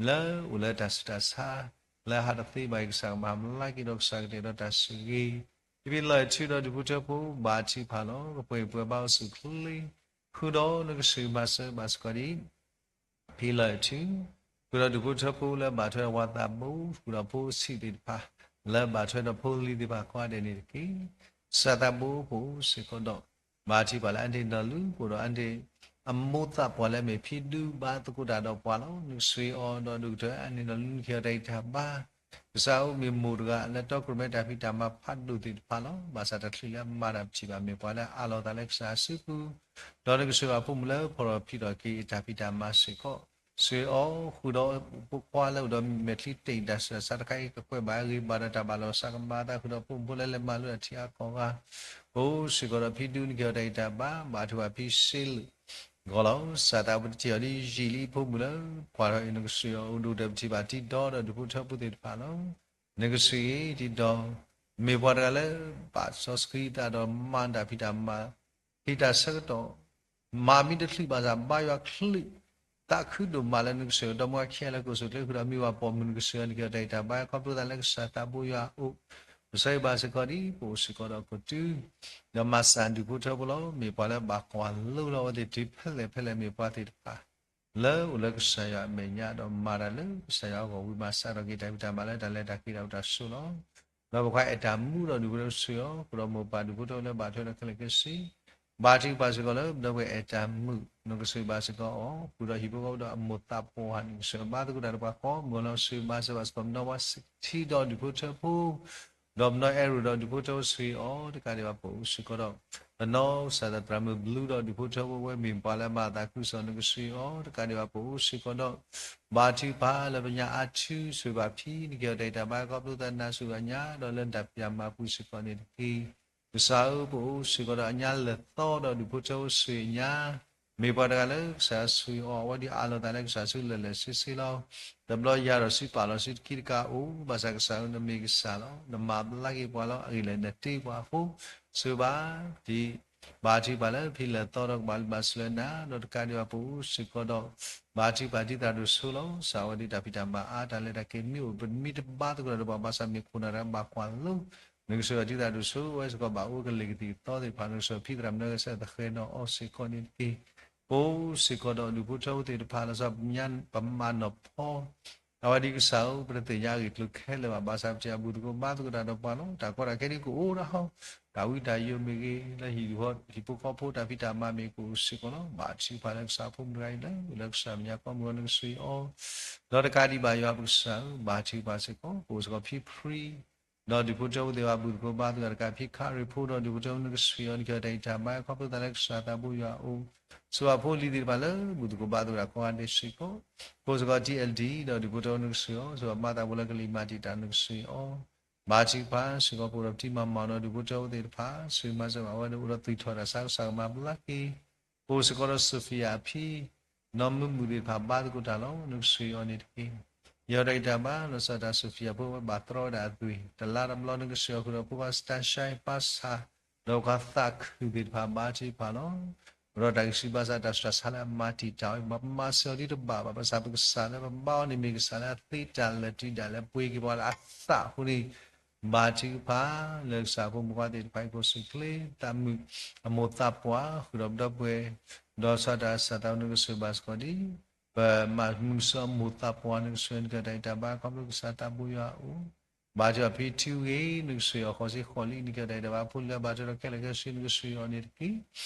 လၢအိၣ်လၢတၢ်ဆူးတၢ်ဆါ လၢဟးတသ့ဘၣ်အံၤ ကစၢ်ကမၤဘျါက့ၤဒီးကစၢ်ကတဲာ်ဒီးတၢ်ဆိၣ်ဂ့ၤ ဖံဖံလီၤအဲၣ်ထုဒီးဒူၣ်ဖိထၢဖိ ဘၣ်ထံကဖၣ်လီၤ. ကပှဲၤပှဲၤဘါအိၣ်ဆူၣ်ချ့ ဃုာ်ဒီးနကစၢ်မၤစၢၤဘၣ်စ့ၢ်ကီးဒ် ဖံလီၤအဲၣ်ထု ဃုာ်ဒီးဒူၣ်ဖိထၢဖိလၢဘၣ်ထွဲဒီးပှၤသးဘိ ဃုာ်ဒီးဖိဆံးသ့ၣ်တဖၣ် လၢဘၣ်ထွဲဒီးဖိလံၤသ့ၣ်တဖၣ်ကိးဂၤဒဲးန့ၣ်တက့ၢ်. ကစၢ်သးဘိပအိၣ်စ့ၢ်ကီးဒီး ဘၣ်ထံကဖၣ်လၢအဒ့ၣ်နီၢ်လူၤ ပအိၣ်ဒီးအဒ့ၣ် အမိၢ်သးပှၢ်လၢအမ့ၢ်ဖံဒူဘါသကိးတၢ်ဒီးပှၤလီၤ. နကဆှံအီၤဒီးဒူၣ်ကတၢၢ် အဒ့ၣ်နီၢ်လူၤ နကဟ့ၣ်အီၤတၢ်ဂံၢ်တၢ်ဘါ ကစၢ်ဧၢ မ့ၢ်မိၢ်တဂၤလၢတီခိၣ်ရိၣ်မဲတၢ်ဖံးတၢ်မၤဖးဒိၣ်သ့ၣ်တဖၣ်လီၤ. ဘၣ်ဆၣ်တချုးလၢအမၤတၢ်ပထံၣ်ဘၣ် မ့ၢ်ပှၤလၢအအးလီၤအသးလၢကစၢ်စုပူၤ ဒီးနကဆှၢဘၣ်ဖိမုၣ်လၢဖီၣ်ထီၣ်ဖံးထီၣ်က့ၤတၢ်ဖံးတၢ်မၤစ့ၢ်ကီး ဆှံအီၤ ဃုာ်ဒီးဖိခွါလၢအိၣ်ဒီးမဲာ်ချံတ့ၢ်တၢ်ဆူးတၢ်ဆါတခါအံၤ ကကွဲးဘၣ်အဂ့ၢ် ဘၣ်ဒီးတၢ်ဘၣ်လီၤစၢ်ကမၤအသး ဃုာ်ဒီးဖိမုၣ်ဖိလၢလဲၤမၤလိတၢ်ထံအါကီၢ်ဂၤ ပအိၣ်စ့ၢ်ကီးဒီးဖံဒူ နကဟ့ၣ်အီၤတၢ်ဂံၢ်တၢ်ဘါ ဘၣ်ထံကဖၣ်ဖံစ့လၢ ဂီၤလီၤ. ကစၢ်သးဘိ ပထံၣ်အီၤဒ်ယံာ်လံဖိမုၣ်လၢ ပှၢ်ထီၣ်အံၤ နကဆှံအီၤ အိၣ်ဒိၣ်ဒီးပထံၣ်ဘၣ်တံၤဒီဒီးဒူၣ်ဖိထၢဖိသ့ၣ်တဖၣ်လီၤ. နကဆှံအံၤတံၤဒီး မ့ၢ်ပှၤတဂၤလၢ ဘၣ်စီဆှံသးဒီးမၤတၢ်ဖံးတၢ်မၤ ဖံးတၢ်ဆၢကတီၢ် မၤမ့ၢ်တချုးဘၣ်ဆၣ် ဘါယွၤချုး သးခုဒိၣ်မးလၢနကဆှံအီၤ ဒီမါဝၤခံဂၤလၢကိၣ်ဆူၣ်ချ့ ဃုာ်ဒီးမ့ၢ်ဝၤပိာ်မုၣ် နကဆှံအီၤ နကဟ့ၣ်အီၤတၢ်ဂံၢ်တၢ်ဘါ ခီဖျိသးလၢကစၢ်သးဘိယွၤအအိၣ် ပဆၢဂ့ၤဘၣ်စ့ၢ်ကီးဒ် ပအိၣ်စ့ၢ်ကီးဒီးကီၢ်တု ဒီးမၤစၢ်ဒူၣ်ဖိထၢဖိလီၤ. မ့ၢ်ပှၤလၢဘၣ်ကွၢ်လိလီၤအဝဲသ့ၣ်တုၤဖဲလဲၣ်ဖဲလဲၣ် မ့ၢ်ပှၤသ့ၣ်တဖၣ် လၢအိၣ်လၢကစၢ်ယွၤအမဲာ်ညါ ဒီးမၤတၢ်လၢကစၢ်ယွၤအဂီၢ်ဝံၤ မၤစၢ်ထီၣ်က့ၤတၢ်ဖံးတၢ်မၤလၢတၢ်လဲၤတၢ်က့ၤတၢ်အိၣ်တၢ်ဆိးလီၤ. ဒီးပခွါအဲၣ်တၢ်မူဒီးဒူၣ်ဖိထၢဖိဆှံအီၤ ဃုာ်ဒီးမိၢ်ပၢ်ဒူၣ်ဖိထၢဖိလၢဘၣ်ထွဲဒီးခဲလၢာ်ခဲဆ့ ဘၣ်ထံကဖၣ်စ့ၢ်ကီးလၢ ပဒီပုၢ်ဝဲၢ်အဲၣ်တၢ်မုၣ် နကဆှံဘၣ်စ့ၢ်ကီးအီၤ ဃုာ်ဒီးဟံၣ်ဖိဃီဖိဒီးအမိၢ်သးပှၢ် နကဆှံဘၣ်သကိးတၢ်ဒီးပှၤကိးမုၢ်ဂီၤလီၤ ဆှံဘၣ်စၢၤဘၣ်စ့ၢ်ကီး ပနီၢ်ဝါစထံဒီးဒူၣ်ဖိထၢဖိ ဒီးပနီၢ်အဲၣ်ရူးဒီးဒူၣ်ဖိထၢဖိဆှံအီၤ တကးဒံးဘၣ်ပအိၣ်စ့ၢ်ကီးဒီး ပနီၢ်ကစၢ်သရၣ်မုၣ်ဘျုးဒီးဒူၣ်ဖိထၢဖိဝဲ မ့ၢ်ပှၤလၢမၤသးခုကစီၣ် နကဆှံအီၤ တကးဒံးဘၣ်ပအိၣ်စ့ၢ်ကီးဒီး ဘၣ်ထံကဖၣ်လၢပညါအါထု ဆှံဘၣ်ဖံ နကဟ့ၣ်အီၤတၢ်ဂံၢ်တၢ်ဘါ ခီဖျိသးနၤဆူညါ ဒီးလၢတၢ်ဖံးတၢ်မၤပူၤစ့ၢ်ကီးန့ၣ်တက့ၢ်. ကစၢ်ဧၢ ပအိၣ်စ့ၢ်ကီးဒီးအညါလဲၤသီဒီးဒူၣ်ဖိထၢဖိဆှံအညါ မ့ၢ်ပှၤတဂၤလၢကစၢ်ယွၤဆှံအီၤ အဝဲဒၣ်အးလီၤသးလၢကစၢ်စုလဲၤလဲၤဆ့ဆ့လီၤ. တဘျီယၤဒီးစုပာ်လီၤစုတကံတကးအိၣ် ဘၣ်ဆၣ်ကစၢ်ဧၢ နမ့ၢ်ကစၢ်လီၤ. နမၤဘျါက့ၤပှၤလီၤ အဂ့ၢ်လၢနတ့ပှၤအဃိ စၢဘၣ် ဒ် ဘၣ်ထံကဖၣ်လၢဖံလဲၤသီဒီးကဘၣ်လံဘၣ်ဆူၣ်လၢနၤ ဒီးတကးဒံးဘၣ်ပအိၣ်စ့ၢ်ကီးဒီး ဘၣ်ထံကဖၣ်ဒ်သရၣ်ဒိၣ်စိလီၤ. ကစၢ်ဝဲဒၣ်တၢ်ဖံးတၢ်မၤအါ တၢ်လဲၤတၢ်က့ၤမ့ၢ်အိၣ် ပမ့ၢ်တဘါသကိးတၢ်ဒီးပှၤ ဘၣ်ဆၣ်မ့ၢ်ခိၣ်နၢ်တဂၤဘၣ်ကွၢ်လိ နကဆှၢအီၤဒ်သရၣ်ဒိၣ်စိဝဲစ့ၢ်ကီး ဘၣ်အိၣ်ကလဲၤကသံၣ်ကသီသ့ၣ်တဖၣ် နကဆှၢဖံသရၣ်မုၣ်နၢ်ကစၢ်သဃဲၤနီၤအီၤစ့ၢ်ကီးန့ၣ်တက့ၢ်. ပအိၣ်စ့ၢ်ကီးဒီးဒူၣ်ဖိထၢဖိသ့ၣ်တဖၣ် လီၤဆီပမၤနီၢ်ဖီ အဝဲဒၣ်ကစၢ်ဧၢ ပတသ့ၣ်ညါအဂ့ၢ်ကျိၤခဲလၢာ်ဘၣ် ဘၣ်ဆၣ်ပထံၣ်အဘူၣ်သကိးဘါသကိးတၢ်ဒီးပှၤလီၤ. တၢ်ကီတၢ်ခဲဒ်ကအိၣ်ဒၣ်ဟီ တၢ်ဝံတၢ်ယိးမ့ၢ်ဂ့ၤ လၢဟံၣ်ဒူၣ်ဟီၣ် ဟံၣ်ဖိဃီဖိတၢ်ဖံးတၢ်မၤမ့ၢ်ဂ့ၤ ကအိၣ်စ့ၢ်ကီးလီၤ. ဘၣ်ထံကဖၣ်လၢကစၢ်ဖိမုၣ်တဂၤအံၤလၢ လၢကစၢ်မဲာ်ညါကိးမုၢ်ဂီၤ နကဆှံအီၤ ဒီးတကးဒံးဘၣ်ယွၤပကစၢ်ဧၢ ဘၣ်ထံကဖၣ်စ့ၢ်ကီး ပအိၣ်စ့ၢ်ကီးဖံဖြံ ဒီးဒူၣ်ဖိထၢဖိသ့ၣ်တဖၣ် ဘူၣ်သကိးဘါသကိးတၢ်တကး ဖံခါရံၣ်ဖိဒီးဒူၣ်ဖိထၢဖိ နကဆှံအီၤ နကဟ့ၣ်အီၤတၢ်ဂံၢ်တၢ်ဘါ ခီဖျိသးလၢကစၢ်သးဘိယွၤအအိၣ် ဆိၣ်ဂ့ၤဖိလံၤသ့ၣ်တဖၣ်လၢ ဘူၣ်သကိးဘါသကိးတၢ်ကိးဂၤဒဲးစ့ၢ်ကီး ပအိၣ်စ့ၢ်ကီး TLD ဒီးဒူၣ်ဖိထၢဖိ နကဆှံအီၤ ဆိၣ်ဂ့ၤမၤသးဖိလၢကလံၤမၤတံာ်တာ် နကဆှံအီၤ ဘၣ်ထံကဖၣ်စ့ၢ်ကီး ပအိၣ်ဒီးပတံၤမၤမၤဒီးဒူၣ်ဖိထၢဖိသ့ၣ်တဖၣ် ဆှံမၤစၢၤဘၣ်ဝဲဒီး အိၣ်ဒီးသွံၣ်ထီၣ်တၢ်ဆါ ကစၢ်ကမၤဘျါက့ၤ ပအိၣ်စ့ၢ်ကီးဒီး Sophia အဖံ နီၢ်မုာ်မုာ်သ့ၣ်တဖၣ် ဘါသကိးတၢ်လီၤ နကဆှံအီၤန့ၣ်တက့ၢ်. ယဟ့ၣ်အီၤတၢ်ဂံၢ်တၢ်ဘါ လီၤဆီဒၣ်တၢ် Sophia ဖိဝဲဘၣ်တြီဝဲဒၣ်အသွံၣ် တလါတဘျီ နကဆှံအီၤဃုာ်ဒီးဖိခွါ Stasha ပၢ်ဆၣ် ဒီးပှၤသးခုသ့ၣ်တဖၣ် ဘါထံကဖၣ်လီၤ. ဒီးတၢ်ဂံၢ်ဆူၣ်ဘါစၢ်တၢ်ဆူးတၢ်ဆါလၢအမၤတံာ်တာ်ဝဲ ပမၤစၢၤအီၤဒ်တဘၣ်ဘၣ် ဘၣ်ဆၣ်ပကစၢ်လၢပဘါအီၤန့ၣ်မ့ၢ်ကစၢ်လၢအသ့တၢ်လၢာ်တုၤဒၣ်လဲာ် ပှ့ၤက့ၤပှၤလၢအသးအဃိန့ၣ် ဘါထုကဖၣ် လၢကစၢ်ဖိမုၣ်ခွါသ့ၣ်တဖၣ်အံၤ ကိးဆူၣ်ချ့ သးမုာ် အမိၢ်သးပှၢ် ဃုာ်ဒီးပဒီပုၢ်ဝဲၢ် ဒီးဆီၣ်တၢ်စၢ်သး နကဆှၢဘၣ်စ့ၢ်ကီးဒ် ပမၤမုၢ်ဆ့ၣ်အမိၢ်သးပှၢ် နကဆှၢနကဲတၢ်အံၤတၢ်ဘါ ခီဖျိကစၢ်သးဘိယွၤအအိၣ်, ဘၣ်ထံၣ်ဘၣ်ဖံထံဂ့ၤ နကဆှၢအီၤဃီစ့ဃီလံ နကဲတၢ်အံၤတၢ်ဘါ ဖိလံၤအဘၣ်ထွဲဒီးခဲလၢာ်ခဲဆ့ နကဆှၢအီၤန့ၣ်တက့ၢ်.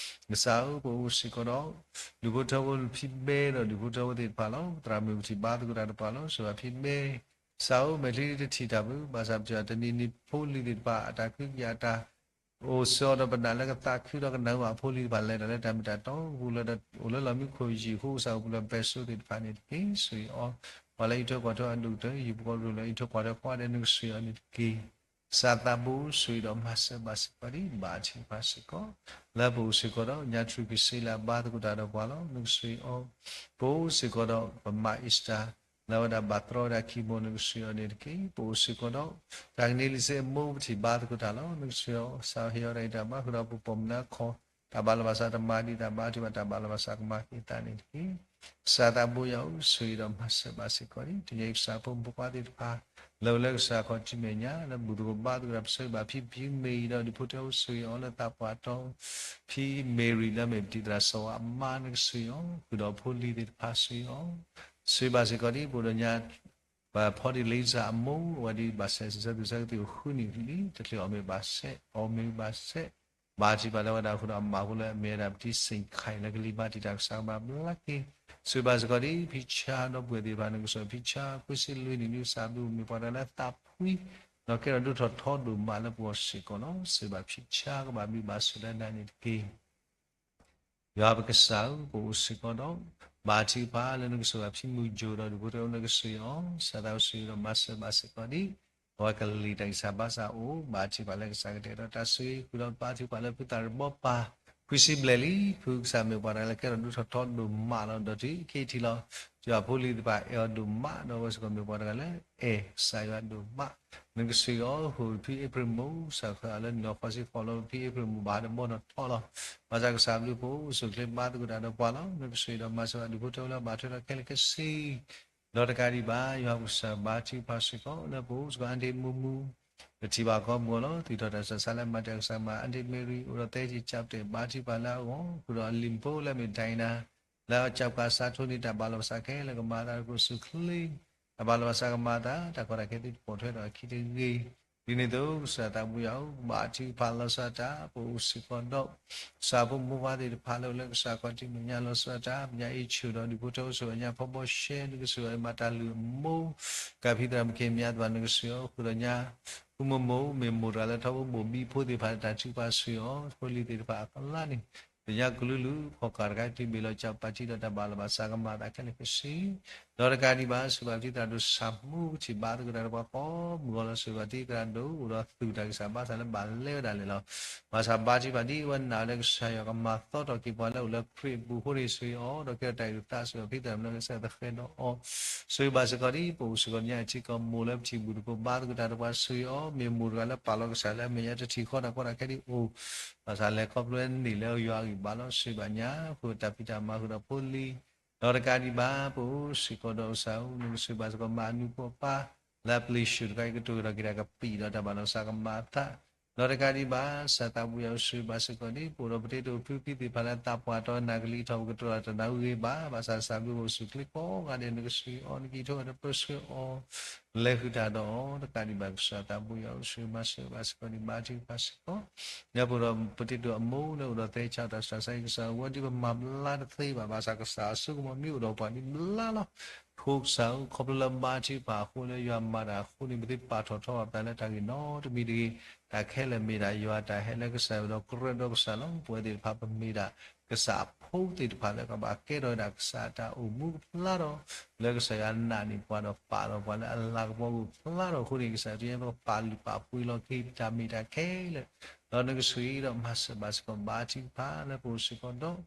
ကစၢ်ဧၢ ပအိၣ်စ့ၢ်ကီးဒီး ဒူၣ်ဖိထၢဖိဖံဘဲဒီးဒူၣ်ဖိထၢဖိသ့ၣ်တဖၣ်လီၤ. သရၣ်မုၣ်ပထံၣ်ဘါသကိးတၢ်တပှၤလီၤ. စၢၤဘၣ်ဖံဘဲ ကစၢ်ဧၢမဲာ်ချံတထံၣ်တၢ်ဘၣ် ဘၣ်ဆၣ်ပတၢ်တနံၤနံၤဖိလံၤသ့ၣ်တဖၣ် အတၢ်ခုကယၤတၢ် အိၣ်စ့ၢ်အီၤဒီးပနာ်လၢကသးခုဒီးကနၣ်ဝဲဖိလံၤတဖၣ်လဲၤတၢ်လၢတၢ်မ့ၢ်တၢ်တီ ပူၤလၢအိၣ်လၢလီၢ်မံခိၣ်ယံာ်ဃိ ကစၢ်အိၣ်ပူၤလၢဘဲစိသ့ၣ်တဖၣ်န့ၣ်တက့ၢ်. ဆှၢအီၤ ပှၤလၢအံးထွဲကွၢ်ထွဲအဒိၣ်ကတၢၢ် ယံၤပကီၢ်ရူၢ်လၢအံးထွဲကွၢ်ထွဲကိးဂၤဒဲး နကဆှၢအီၤန့ၣ်တက့ၢ်. ကစၢ်သးဘိ ဆှၢဒီးမၤစၢၤဘၣ်စ့ၢ်ကီးဒံး ဘၣ်ထံၣ်ပှၤစ့ၢ်ကီး လၢပအိၣ်စ့ၢ်ကီးဒီး ညါထူၣ်က့ၤစ့လၢအဘါသကိးတၢ်ဒီးပှၤလီၤ. နကဆှၢအီၤ ပအိၣ်စ့ၢ်ကီးဒီး ပမၤအ့စတၢ် လၢဝဲဒၣ်ဘၣ်တြီဝဲဒၣ်ခံဘိ နကဆှၢအီၤန့ၣ်တက့ၢ်. ပအိၣ်စ့ၢ်ကီးဒီး တၢ်ကန့ၢ်လံစ့အမိၢ် ပထံၣ်ဘါသကိးတၢ်လီၤ. နကဆှၢအီၤ ကစၢ်ဟ့ၣ်အီၤတၢ်ဂံၢ်တၢ်ဘါ ဃုာ်ဒီးပပိာ်မုၣ်လၢအခီၣ် တၢ်ဘၣ်လီၤဘၣ်စးတမၤဒံးတၢ်ဘါ ထံၣ်ဘၣ်တၢ်ဘၣ်လီၤဘၣ်စးကမၤက့ၤသးန့ၣ်တက့ၢ်. ကစၢ်သးဘိယွၤဧၢ ဆှၢအံၤဒီးမၤစၢၤဘၣ်စ့ၢ်ကီးဒံး တနံၤအံၤ ကစၢ်ဖိမုၣ်ဖိခွါသ့ၣ်တဖၣ် လၢအအိၣ်လၢကစၢ်ခီၣ်ထံးမဲာ်ညါ လၢဘူၣ်သကိးဘါသကိးတၢ် ပဆှၢဘၣ်ဖံဖံမ့ၢ်အံၤဒီး ဒူၣ်ဖိထၢဖိ ဆှၢအီၤလၢသးပှၢ်တီ ဖံမ့ၢ်ရံလၢမ့ၢ်ပတံၤသရၣ်စီၤဝါအမါ နကဆှၢအီၤ ဃုာ်ဒီးဖိလံၤသ့ၣ်တဖၣ်ဆှၢအီၤ ဆှၢဘၣ်စ့ၢ်ကီးဒံး ပအိၣ်ဒီးညါ ပဖီဒံလံစၢ်အမိၢ် အဝဲဒ်ဘၣ်ဆဲးစံးဆၢသူၣ်ဆၢကသံၣ်အိၣ်ဃုနံၣ်လံ တချုးအီၣ်မ့ၤဘၣ်ဆဲး အီၣ်မ့ၤဘၣ်ဆဲး ဘၣ်ထံၣ်ပှၤလၢဝဲဒၣ်ဃုာ်ဒီးအမါဖိလၢအမ့ၢ်ဝဲဒၣ်ပတံၤစ့ၣ်ခါအံၤ လၢကလံၤမၤတံာ်တာ် ကစၢ်ကဘၣ်ဘျါက့ၤ ဆှၢဘၣ်စ့ၢ်ကီးဒံး ဖံဆါဒီပုၢ်ဝဲၢ်သ့ၣ်တဖၣ် နကဆှၢဖံဆါ ခွံဆံလွံၢ်နံၣ် ဒ်ကစၢ်ဘျုးမ့ၢ်ပှၤတဂၤလၢသးဖှံ ဒီးကဲထီၣ်ဒိၣ်ထီၣ်ထီဒိၣ်မးလၢပဂီၢ်စ့ၢ်ကီးလီၤ. ဆှၢဘၣ်ဖံဆါကဘၣ်ဘျုးဘၣ်ဆိၣ်လၢနၤန့ၣ်တက့ၢ်. ယွၤပကစၢ်ဧၢ ပအိၣ်စ့ၢ်ကီးဒီး ဘါထုကဖၣ်လၢနကစၢ်ဘၣ်ဖံမုၢ်ယိာ်ဒီးဒူၣ်ဖိထၢဖိလၢကစၢ်အီၤ စၢ်သးအိၣ်စ့ၢ်ဒီးမၤစၢၤဘၣ်စ့ၢ်ကီးဒံး အဝဲကလံၤတၢ်ဂံၢ်စၢ်ဘါစၢ်အိၣ် ဘါထုကဖၣ်လၢကစၢ်ကတဲာ်ကတီၤတၢ်ဆိၣ်ဂ့ၤ ဃုာ်ဒီးဘါထုကဖၣ်လၢဖုသၣ်ရံၣ်ဘီပၢ် ခွံဆံဘျဲၣ်လံ ဖုကစၢ်မ့ၢ်ပှၤတဂၤလၢကဲထီၣ်ဒိၣ်ထီၣ်ထီဒိၣ်မးလီၤ ဒီးတုၤခဲအံၤထံးလီၤ ယွၤဖိလံၤသ့ၣ်တဖၣ်အဲၣ်အီၤဒိၣ်မး ဒီးအဝဲစ့ၢ်ကီးမ့ၢ်ပှၤတဂၤလၢအဲၣ်ကစၢ်ယွၤဒိၣ်မး နကစၢ်အီၤ ဟူးဖံအ့ဖြ့ၣ်မူ စၢ်ဃၢၤအီၤလၢနံၣ်လီၤဃီဆံဃီလီၤ ဖံအ့ဖြ့ၣ်မူဘၣ်တဘီနီၣ်ထီၣ်လီၤ. ဘၣ်ဆၣ်ကစၢ်ဘျုးပအိၣ် အိၣ်ဆူၣ်အိၣ်ချ့ဘါသကိးတၢ်ဒီးပှၤလီၤ. နကစၢ်အံၤဒီးမၤစၢၤဘၣ်ဒူၣ်ဖိထၢဖိလၢအဘၣ်ထွဲဒီးခဲလၢာ်ခဲဆ့ ဒီးတကးဒံးဘၣ် ယွၤပကစၢ်ဘါထုကဖၣ်စ့ၢ်ကီး လၢပအိၣ်စ့ၢ်ကီး အါဒ့မူမူ ပထံၣ်ဘၣ်ကိးမုၢ်ဂီၤလီၤ သုးထီၣ်တၢ်ဆူးတၢ်ဆါလၢအမၤတၢ်ကစၢ်မၤ အါဒ့မ့ရံ အိၣ်ဒီးသဲက့ၤကၠးပတဲာ် ဘါထုကဖၣ်လၢအဂီၢ် ဃုာ်ဒီးအလံၤဖိလၢအမ့ၢ်ဒိးနၤ လၢအကၠးကးစးထိန့ၢ်တၢ်ဘၣ်လီၤဘၣ်စးခဲလၢာ် ကမၤသးဒီးကစၢ်ခရံာ် တၢ်ဘၣ်လီၤဘၣ်စးကမၤသး တၢ်ကီတၢ်ခဲသုတပိာ်ထွဲဒီးအခံတဂ့ၤ ဒ်န့ၣ်အသိး ကစၢ်သးဘိယွၤဧၢ ဘါထုကဖၣ်လီၤဆီဒၣ်တၢ် ပအိၣ်စ့ၢ်ကီးဒီး ကစၢ်ဖိမုၣ်ဖိခွါသ့ၣ်တဖၣ်လၢအိၣ်လၢကစၢ်ခီၣ်ထံးမဲာ်ညါလီၤဆီဒၣ်တၢ် ပညါအ့ၣ်ဆူၣ်ဒီးဒူၣ်ဖိထၢဖိ ဆှၢအီၤညါဖီဘီရှဲ နကစၢ်အံၤမၤတၢ်လုၢ်အမိၢ် ကးဖံသရၣ်မုၣ်ခ့မၠါသ့ၣ်တဖၣ် နကစၢ်အံၤ ဃုာ်ဒီးညါ ဃုမိၢ်မိၢ် မ့ၢ်မိၢ်တဂၤလၢထီဘိဘိၣ်ဘံဖိသ့ၣ်တဖၣ် တၢ်ထုကဖၣ်ဆှၢအီၤ ဖိလံၤသ့ၣ်တဖၣ်အကျါန့ၣ် ပညါကလုာ်လုာ် ဖီၣ်ဃာ်တခါ တုၤဘ့ၣ်လီၤကၠီပာ်ထံဒီး တၢ်ဘၣ်လီၤဘၣ်စးကမၤသးခဲလၢာ်ခဲဆ့ ဒီးတကးဒံးဘၣ် စၢၤဘၣ်ပတံၤသရၣ်ဒိၣ်ဆၣ်မူ ကထံၣ်ဘါသကိးတၢ်ဒီးပှၤကိးမုၢ်ဂီၤလီၤ စၢၤဘၣ်ပတံၤသရၣ်ဒိၣ် အိၣ်ဒီးသူၣ်တၢ်ဂံၢ်စၢ်ဘါစၢ်လၢဘၣ်လဲၤဝဲဒၣ်လဲာ်လီၤ. ဘၣ်ဆၣ်ဘါထုကဖၣ်ဒ် အဝဲနာ်လၢကစၢ်ယွၤကမၤသီထီၣ်က့ၤပှၤလၢအိၣ်လၢခရံာ်အပူၤအဃိန့ၣ် စၢၤအီၤ ဒီးကဲထီၣ်တၢ်အုၣ်သး စၢၤဘၣ်ပတံၤသရၣ်မုၣ်လၢကစၢ်ယွၤသဃဲၤဒီးအီၤ စၢၤဘၣ်စ့ၢ်ကီးဒ် ပအိၣ်စ့ၢ်ကီးညါအထံကီၢ်မိၢ်လၢပထံၣ်ဘူၣ်သကိး ဘါသကိးတၢ်ဒီးပှၤ စၢၤအီၤ မ့ၢ်မိၢ်တဂၤလၢပာ်လီၤကစၢ်လၢအမဲာ်ညါ တထံၣ်ဃီတၢ်ကီတၢ်ခဲဒ်အိၣ် ဘၣ်ဆၣ်လဲၤခီဖျိန့ၢ်လၢယွၤအဂံၢ်ဘါလီၤ စၢၤဘၣ်ညါ ဃုာ်တၢ်ဖံးတၢ်မၤဃုာ်ဒီးဖိလံၤ ဒီးတကးဒံးဘၣ် ပအိၣ်စ့ၢ်ကီးဒီးကစၢ်ဧၢ နကစၢၤဘၣ်စ့ၢ်ကီးမၤအနူဖိအပၢ် လၢအပျံၤဆူၣ်တခါအံၤ ကတိၤဒီးက့ၤတၢ်ကပံာ်ဒီးတၢ်ဘၣ်လီၤစးကမၤအသး ဒီးတကးဒံးဘၣ် ကစၢ်သးဘိယွၤဧၢ စၢၤဘၣ်စ့ၢ်ကီးဒ် ပအိၣ်ဒီးပတ့တိၢ်ဖုဖံသ့ၣ်တဖၣ်လၢအသးပှၢ်တီနၢ်ကလံၤထီၣ် ပကတြီတၢ်နၢ်ဟူဂ့ၤဘၣ် ဘၣ်ဆၣ်ကစၢ်ဘျုးပအိၣ်ဆူၣ်ချ့ကိးဂၤဒဲး နကစၢ်အံၤ နကအံးထွဲဒီးပၢဆှၢအီၤ လဲၤဃုာ်တၢ်ဒီးအီၤ တကးဒံးဘၣ် ကစၢ်သးဘိယွၤဧၢ စၢၤဘၣ်စ့ၢ်ကီးဒ် ဘါထုကဖၣ်စ့ၢ်ကီး လၢပအိၣ်ဒီးပတ့တိၢ်အမိၢ်လၢအိၣ်ဒီးသဲဆးတၢ်ဆူးတၢ်ဆါအံၤ ကစၢ်ဧၢ ဝဲဒ်ပမၤဘျါတသ့ဘၣ် ဘၣ်ဆၣ်ကစၢ်အစိကမီၤမ့ၢ်အိၣ်ဒီးပှၤဒ်ဘျါလီၤ. အဃိကစၢ်ဧၢ ခီဖျိလၢဘါထုကဖၣ်အဃိလၢယွၤမၤတၢ်အဃိန့ၣ် ပသုပာ်ထီၣ်ထီအသးလၢတၢ်ဂ့ၢ်နီတမံၤတဂ့ၤ, တၢ်ခဲလၢာ်မ့ၢ်ဒၣ်ယွၤတၢ်ဟဲလၢကစၢ်ယွၤဒီးကြၢးဒီးကစၢ်လီၤ. ပဝဲသ့ၣ်တဖၣ်ပမ့ၢ်ဒၣ် ကစၢ်အဖိသ့ၣ်တဖၣ်လၢကဘၣ်ကဲထီၣ်ဝဲဒၣ်ကစၢ်အတၢ်အိၣ်မူကဖျါထီၣ်, လၢကစၢ်ယွၤနာ်န့ၢ်ပှၤဒီးပာ်လီၤပှၤလၢအလၤကပီၤအဂီၢ် ဖျါထီၣ်အဃိန့ၣ် ကစၢ်ယွၤတယဲပကပာ်လုၢ်ပာ်ပှ့ၤလီၤက့ၤ တၢ်မ့ၢ်တၢ်ခဲလၢာ် ဒီးနကစၢ်အံၤဒီးမၤစၢၤဘၣ်စ့ၢ်ကီး ဘါထုကဖၣ်လၢပအိၣ်စ့ၢ်ကီးဒီး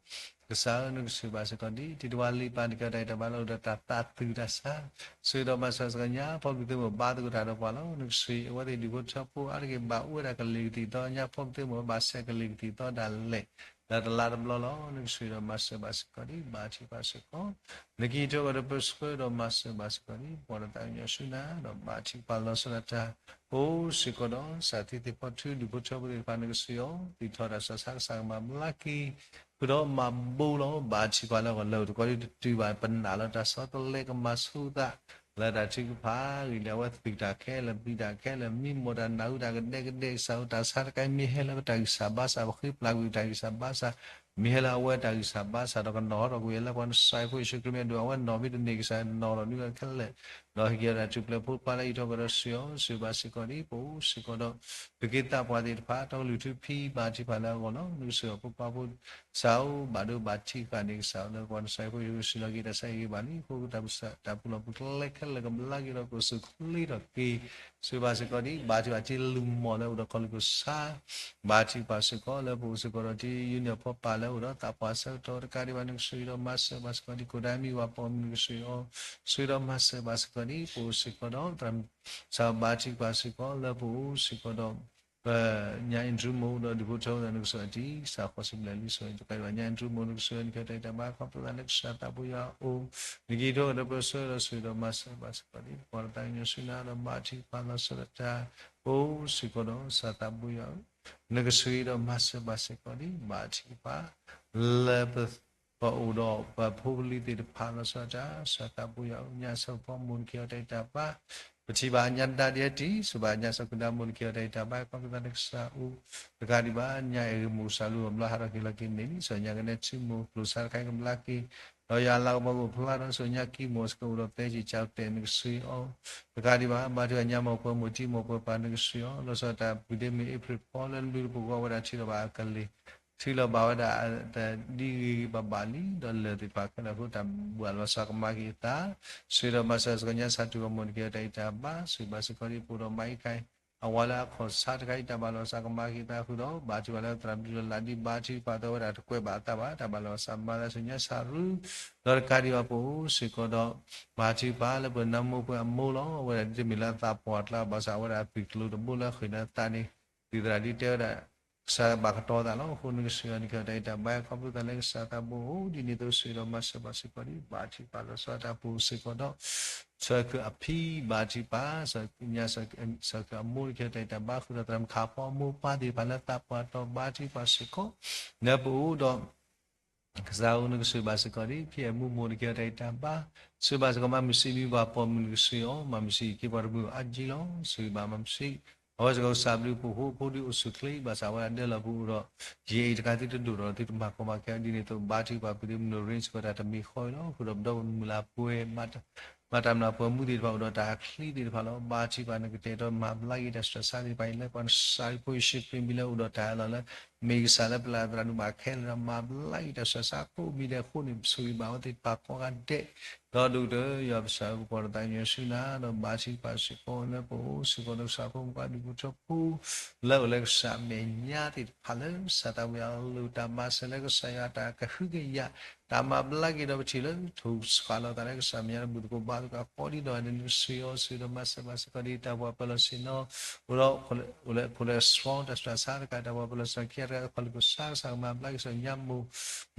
ကစၢ်ဧၢ နကစၢ်ဘၣ်စ့ၢ်ကီးဒ် တံၤတဝါလံပၢ်တကဲတၢ်အံၤတၢ်ဘါလၢအိၣ်ဒီးတၢ်သးသူၣ်တၢ်ဆါ, စၢၤဒီးမၤစၢၤစ့ၢ်ကီးညါ ဖီမုၢ်သုးမုၢ်ဘါသကိးတၢ်ဒီးပှၤလီၤ. နကစၢ်အံၤ အဝဲသ့ၣ်ဒူၣ်ဖိထၢဖိအါတက့ၢ်ဘၣ်အိၣ်ဝဲဒၣ်ကလံၤကသံၣ်သီ ညါဖီမုၢ်သုးမုၢ်ဘၣ်ဆဲးကလံၤကသံၣ်သီ ဒၣ်လဲာ် လၢတလါတဘျီလီၤ. နကစၢ်အံၤဒီးမၤစၢၤဘၣ်စ့ၢ်ကီးဒ် ဘါထုကဖၣ်စ့ၢ်ကီး နကဟံးထၢကဒီးပၢဆှၢဒီးမၤစၢၤဘၣ်စ့ၢ်ကီးဒ် ပှၤဒီးသးကညီၤဆူနၤ ဒီးဘါထုကဖၣ်လီၤဆီဒၣ်တၢ် အိၣ်စ့ၢ်ကီးဒီး ကစၢ်သံသ့ၣ်ဖီထု ဒူၣ်ဖိထၢဖိသ့ၣ်တဖၣ် နကစၢ်အံၤ သုးထီၣ်တၢ်ဆူးတၢ်ဆါ ကစၢ်ကမၤဘျါက့ၤ ဃုာ်ဒီးမၤဘိလီၤ ဘါထုကဖၣ်လၢအဂီၢ် လၢအိၣ်တကီၢ်ဒ်တတုၤဘၣ် ပနာ်လီၤတၢ်ဆီတလဲကမၤဆူၣ်သး လၢတၢ်ထုကဖၣ်ဂ့ၤလံ အဝဲသူၣ်တၢ်ခဲလၢာ် ပျံၤတၢ်ခဲလၢာ် မံမီၢ်တၢ်နၢ်ဟူတၢ်ကဒဲကဒဲကစၢ်ဧိၤ တၢ်ဆါတခါအံၤ မ့ၢ်ဟဲလၢပတၢ်ဂံၢ်စၢ်ဘါစၢ် ပဃ့ပျၢ်ကွံာ်တၢ်ဂံၢ်စၢ်ဘါစၢ် မ့ၢ်ဟဲလၢအဝဲတၢ်ဂံၢ်စၢ်ဘါစၢ်ဒီးကနီၤထီၣ်ကွံာ်လၢပှၤကစၢ်ဖိယ့ၣ်ၡူးခရံာ်မ့ၢ်ဒိၣ် အဝဲနီၣ်မ့ၢ်တန့ၢ်ကစၢ်နီၣ်လီၤဒုးခဲလၢာ် ဒီးဟ့ၣ်က့ၤအီၤတၢ်ထူၣ်ဖျဲးဖိခွါလၢအံးထီၣ်ကဒီးတစုအီၤ စံးဘၣ်စ့ၢ်ကီးဒ် ပအိၣ်စ့ၢ်ကီးဒီး သုးက့သးပှၢ်သ့ၣ်တဖၣ် တီကလုာ်ထူဖံဘါထုကဖၣ်လၢအဂီၢ်လီၤ. နကစၢ်ဖိခွါဖိ ကစၢ်ဧိၤ ဘၣ်ဒိဘၣ်ထံးဃာ်န့ၢ်ကစၢ်ဧိၤ လၢပှၤကစၢ်ဖိယ့ၣ်ၡူးခရံာ် စံးလီၤက့ၤတၢ်ဆါဟ့ၣ်ဂ့ၤဘၣ်လံ အဃိကတၢ်ပူၤလီၢ်ပူၤကျဲခဲလၢာ်ကဘျါက့ၤဒီး ကအိၣ်ဆူၣ်ချ့ထီၣ်က့ၤ စံးဘၣ်စ့ၢ်ကီးဒ် ဘါထုကဖၣ်ထံလုၢ်မီၢ်လၢအိၣ်ဒီးကီၢ်လူၢ်ကစၢ် ဘါထုကဖၣ်စ့ၢ်ကီးလၢပအိၣ်စ့ၢ်ကီးဒီး ထံယူနံၣ်အဖီပာ်လၢအိၣ်ဒီးသးပှၢ်ဆၢကတီၢ်တကးဒံးဘၣ် နကစၢ်ဒီးမၤစၢၤဘၣ်စ့ၢ်ကီးဒ် ကိၣ်ဒါမံဝၤပိာ်မုၣ်နကစၢ်အီၤ စၢ်ဒီးမၤစၢၤဘၣ်စ့ၢ်ကီးဒ် ပအိၣ်စ့ၢ်ကီးဒီး သရၣ်မုၣ် စံးဘါထုကဖၣ်စ့ၢ်ကီးလၢပအိၣ်စ့ၢ်ကီးဒီး ပညါအ့ၣ်ဒြူမူးဒီးဒုးဖိထၢဝဲဒၣ်နကစၢ်အတံၢ် စးဃီစံးဘျဲၣ်လံစ့ၢ်ကီး တကးဒံးဘၣ်ညါအ့ၣ်ဒြူမူးနကစၢ် နကဲတၢ်အံၤတၢ်ဘါခီဖျိသးလၢကစၢ်သးပူၤယွၤအအိၣ် နကံထိၣ်ဒီးပၢဆှၢဒီးစၢ်ဒီးမၤစၢၤဘၣ်စ့ၢ်ကီးဒ် ပကီၢ်ဒီးသးကညီၤဆူနၤဒီးဘါထုကဖၣ်လီၤဆီဒၣ်တၢ် ပအိၣ်စ့ၢ်ကီးဒီးစၢ်သးပူၤယွၤဧၢ နကစၢ်ဒီးမၤစၢၤဘၣ်စ့ၢ်ကီးဒ် ဘါထုကဖၣ် လၢပ ပအိၣ်ဒီးပဖိပလံၤသ့ၣ်တဖၣ်လီၤဆီဒၣ်တၢ် စၢ်သးပူၤယွၤဧၢ ညါဆၢကဖီမူနကဟ့ၣ်အီၤတၢ်အံးတၢ်ဘါ ပထံၣ်ဘၣ်ညါဒၣ်ဒ်အတံၢ် စံးဘၣ်ညါဆၢကဒါမူနကဟ့ၣ်အီၤတၢ်အံးတၢ်ဘါ ခီဖျိသးလၢကစၢ်အအိၣ် တကးဒံးဘၣ် ညါအ့ၣ်ဂ့ၤမူးကစၢ်လူၤအီၤဘျါဟးထီၣ်က့ၤလီၤက့ၤန့ၣ် စံးညါကနဲထံမိၢ်ကျိၣ်စးတခါအံၤကဘျါက့ၤ ဒီးယွၤအလၤကပီၤကအိၣ်ဖျါထီၣ် စံးညါကံမိၢ်စ့ၢ်ကီးအိၣ်ဒီးသဲက့ၤကၠီတဲာ်နကစၢ်အီၤ တကးဒံးဘၣ် ဘါထုကဖၣ်ညါမိၢ်ပှၢ်မိၢ်တံမိၢ်ပှၢ်ပၢ်နကစၢ်အီၤ လီၤဆီဒၣ်တၢ်ပူၤဒ့မ့ၢ်အ့ဖြ့ၣ်ဖီလၢလူၤတပူၤဃီဝဲဒၣ်ထံလီၤဘၣ်အကလ့ၢ် ထံလီၤဘၣ်ဝဲဒၣ်တၢ်ဒ်ဂ့ၤဂ့ၤဘၣ်ဘၣ်လံ ဒီးလၢၢ်သ့ၣ်တဖၣ်ခဲလၢာ်အဃိ တၢ်ဘှၣ်လီၤစၢ်ကမၤက့ၤအသး စံးဒီးမၤစၢၤစ့ၢ်ကီးညါဆၢကဖီမူနကဟ့ၣ်အီၤတၢ်အံးတၢ်ဘါ စံးဘၣ်စ့ၢ်ကီးဒ်ပအိၣ်ဒီးမၤအံၤခါအံၤ အဝၤလၢအခီၣ်ဆါတခါအံၤ တၢ်ဘှၣ်လီၤစၢ်ကမၤက့ၤအသးဃုာ်ဒီး ဘါထုကဖၣ်လၢသရၣ်မုၣ်ဒုးလီၤလးဒ် ဘါထုကဖၣ်သးဝဲဒၣ်တကွဲးဘၣ်အသးဘၣ် တၢ်ဘှၣ်လီၤစၢ်မၤသးစံးညါဆၢရူ ဒီးတကးဒံးဘၣ်ပအိၣ်စ့ၢ်ကီးဒီး ဘါထုကဖၣ်လၢပနၢမိၢ်ပှၢ်အမိၢ်လီၤ အဝဲဒၣ်ဒ်တမ့ၢ်လၢအသးပှၢ်ကျါ ဘၣ်ဆၣ်အဝဲဒၣ်အသွံၣ်ကျိၤတဘိလၢအဃ့ၢ်ဒီးသးန့ၣ် ဒ်သရၣ်ဒ်တဲဝဲဒၣ် ကစၢ်ဘၣ်ကတီၤသးလီၤ. အဃိနကစၢ်ယွၤနကဟ့ၣ်အီၤတၢ်အံးတၢ်ဘါ ခီဖျိသးလၢကစၢ်သးဘိအိၣ်ဒ်န့ၣ်အသိး စံးဒီးမၤစၢၤဘၣ်စ့ၢ်ကီးဒ် ဘါထုကဖၣ်လီၤဆီဒၣ်တၢ်ပူၤစ့ၢ်ကီးဒီး စၢၤခုအဖံဘါထုကဖၣ် ညါစၢၤခုအမိၢ်နကဟ့ၣ်အီၤတၢ်အံးတၢ်ဘါ ဃုာ်ဒီးသရၣ်မုၣ်ခးဖီအမိၢ်ပၢ်သ့ၣ်တဖၣ်လၢသးပှၢ်တီၤဘါထုကဖၣ်စ့ၢ်ကီး လၢပအိၣ်ဒီး ကစၢ်ဧိၤနကစၢ်ဘၣ်စ့ၢ်ကီးဒ် ဖံအဲၣ်မူမိၢ်နကဟ့ၣ်အီၤတၢ်အံးတၢ်ဘါ စံးဘၣ်စ့ၢ်ကီးမၤမုၢ်စံးမံဘၣ်ပိာ်မုၣ်နကစၢ်အီၤ မၤမုၢ်စံးက့ၤပှၤတမုၢ်အါကံလီၤ စံးဘၣ်မၤမုၢ်စံး အဝဲစ့ၢ်ကီးကစၢ်ဘျုးပှၤဖိဒ်အိၣ်ဆူၣ်ချ့ ဘၣ်ဆၣ်ဝဲဒၣ်ဒဲလီၤပူၤဒီး ယဲအံၤတခါသုတဒိၣ်ထီၣ် သုတမၤကီမၤခဲဒ်န့ၣ်အသိး ဘါထုကဖၣ်ပှၤသုမုၢ်နရ့စ့ၢ်ကီးတၢ်တမံၤဃီအံၤလီၤ. ဃုာ်ဒီးပဒီပုၢ်မုၣ်လၢအပှဲၤ မၤတၢ်မနုၤပှၤမူသ့ၣ်တဖၣ်အိၣ်ဒီးတၢ်အချံသ့ၣ်တဖၣ်လီၤ. ဘါထုကဖၣ်နကတဲာ်ကတီၤမၤဘျါက့ၤတၢ်ဆူးတၢ်ဆါသ့ၣ်တဖၣ်အံၤလၢပှၤကစၢ်ဖိယ့ၣ်ၡူးခရံာ်မံၤလၢအိၣ်ဒီးတၢ်အၢၣ်လီၤလၢ မ့ၢ်ကစၢ်လၢပျၢ်သရၣ်ဒိၣ်မးခဲလၢာ်ဒီး မၤဘျါက့ၤတၢ်ဆူးတၢ်ဆါကိးမံၤဒဲးအဃိန့ၣ် ပဆိၣ်ဂ့ၤဘၣ်အဝဲသ့ၣ်တဖၣ်ကိးဂၤဒဲး ဒီးဒိၣ်ကတၢၢ်ယွၤပစၢ်ဧၢ ပကီၢ်ဒီးသးကညီၤဆူနၤ ဒီးဘါထုကဖၣ်စ့ၢ်ကီးလၢပအိၣ်စ့ၢ်ကီးလၢကစၢ်ဖိမုၣ်ခွါ ဒူၣ်ဖိထၢဖိ လၢအိၣ်လၢကစၢ်အမဲာ်ညါသ့ၣ်တဖၣ်လၢ ကစၢ်သးဝံၣ်အလိၤ တၢ်မၤစၢၤလၢကစၢ်ယွၤတၢ်ကဟုကယာ် တၢ်မၤဘျါက့ၤဒီးပထံၣ်လၢ ထိၣ်စှၤလီၤသးလၢကစၢ်မဲာ်ညါတဘူၣ်သကိးဘါသကိးအဃိဒ်ဒီး နကစၢ်အီၤစံးဒီးမၤစၢၤဘၣ်စ့ၢ်ကီးဒ်တၢ်ပှၤပၢၤလီၢ်ဆ့ၣ်နီၤ အိၣ်ဒီး အိၣ်လၢ cholesterol တၢ်ဆူးတၢ်ဆါတကး တၢ်ပှၤပၢၤလီၢ်ဆ့ၣ်နီၤခံဂၤတဂၤ ကီၢ်လူၢ်ကစၢ်ကစၢ်ကမၤဘျါက့ၤကစၢ်ညါမိၢ်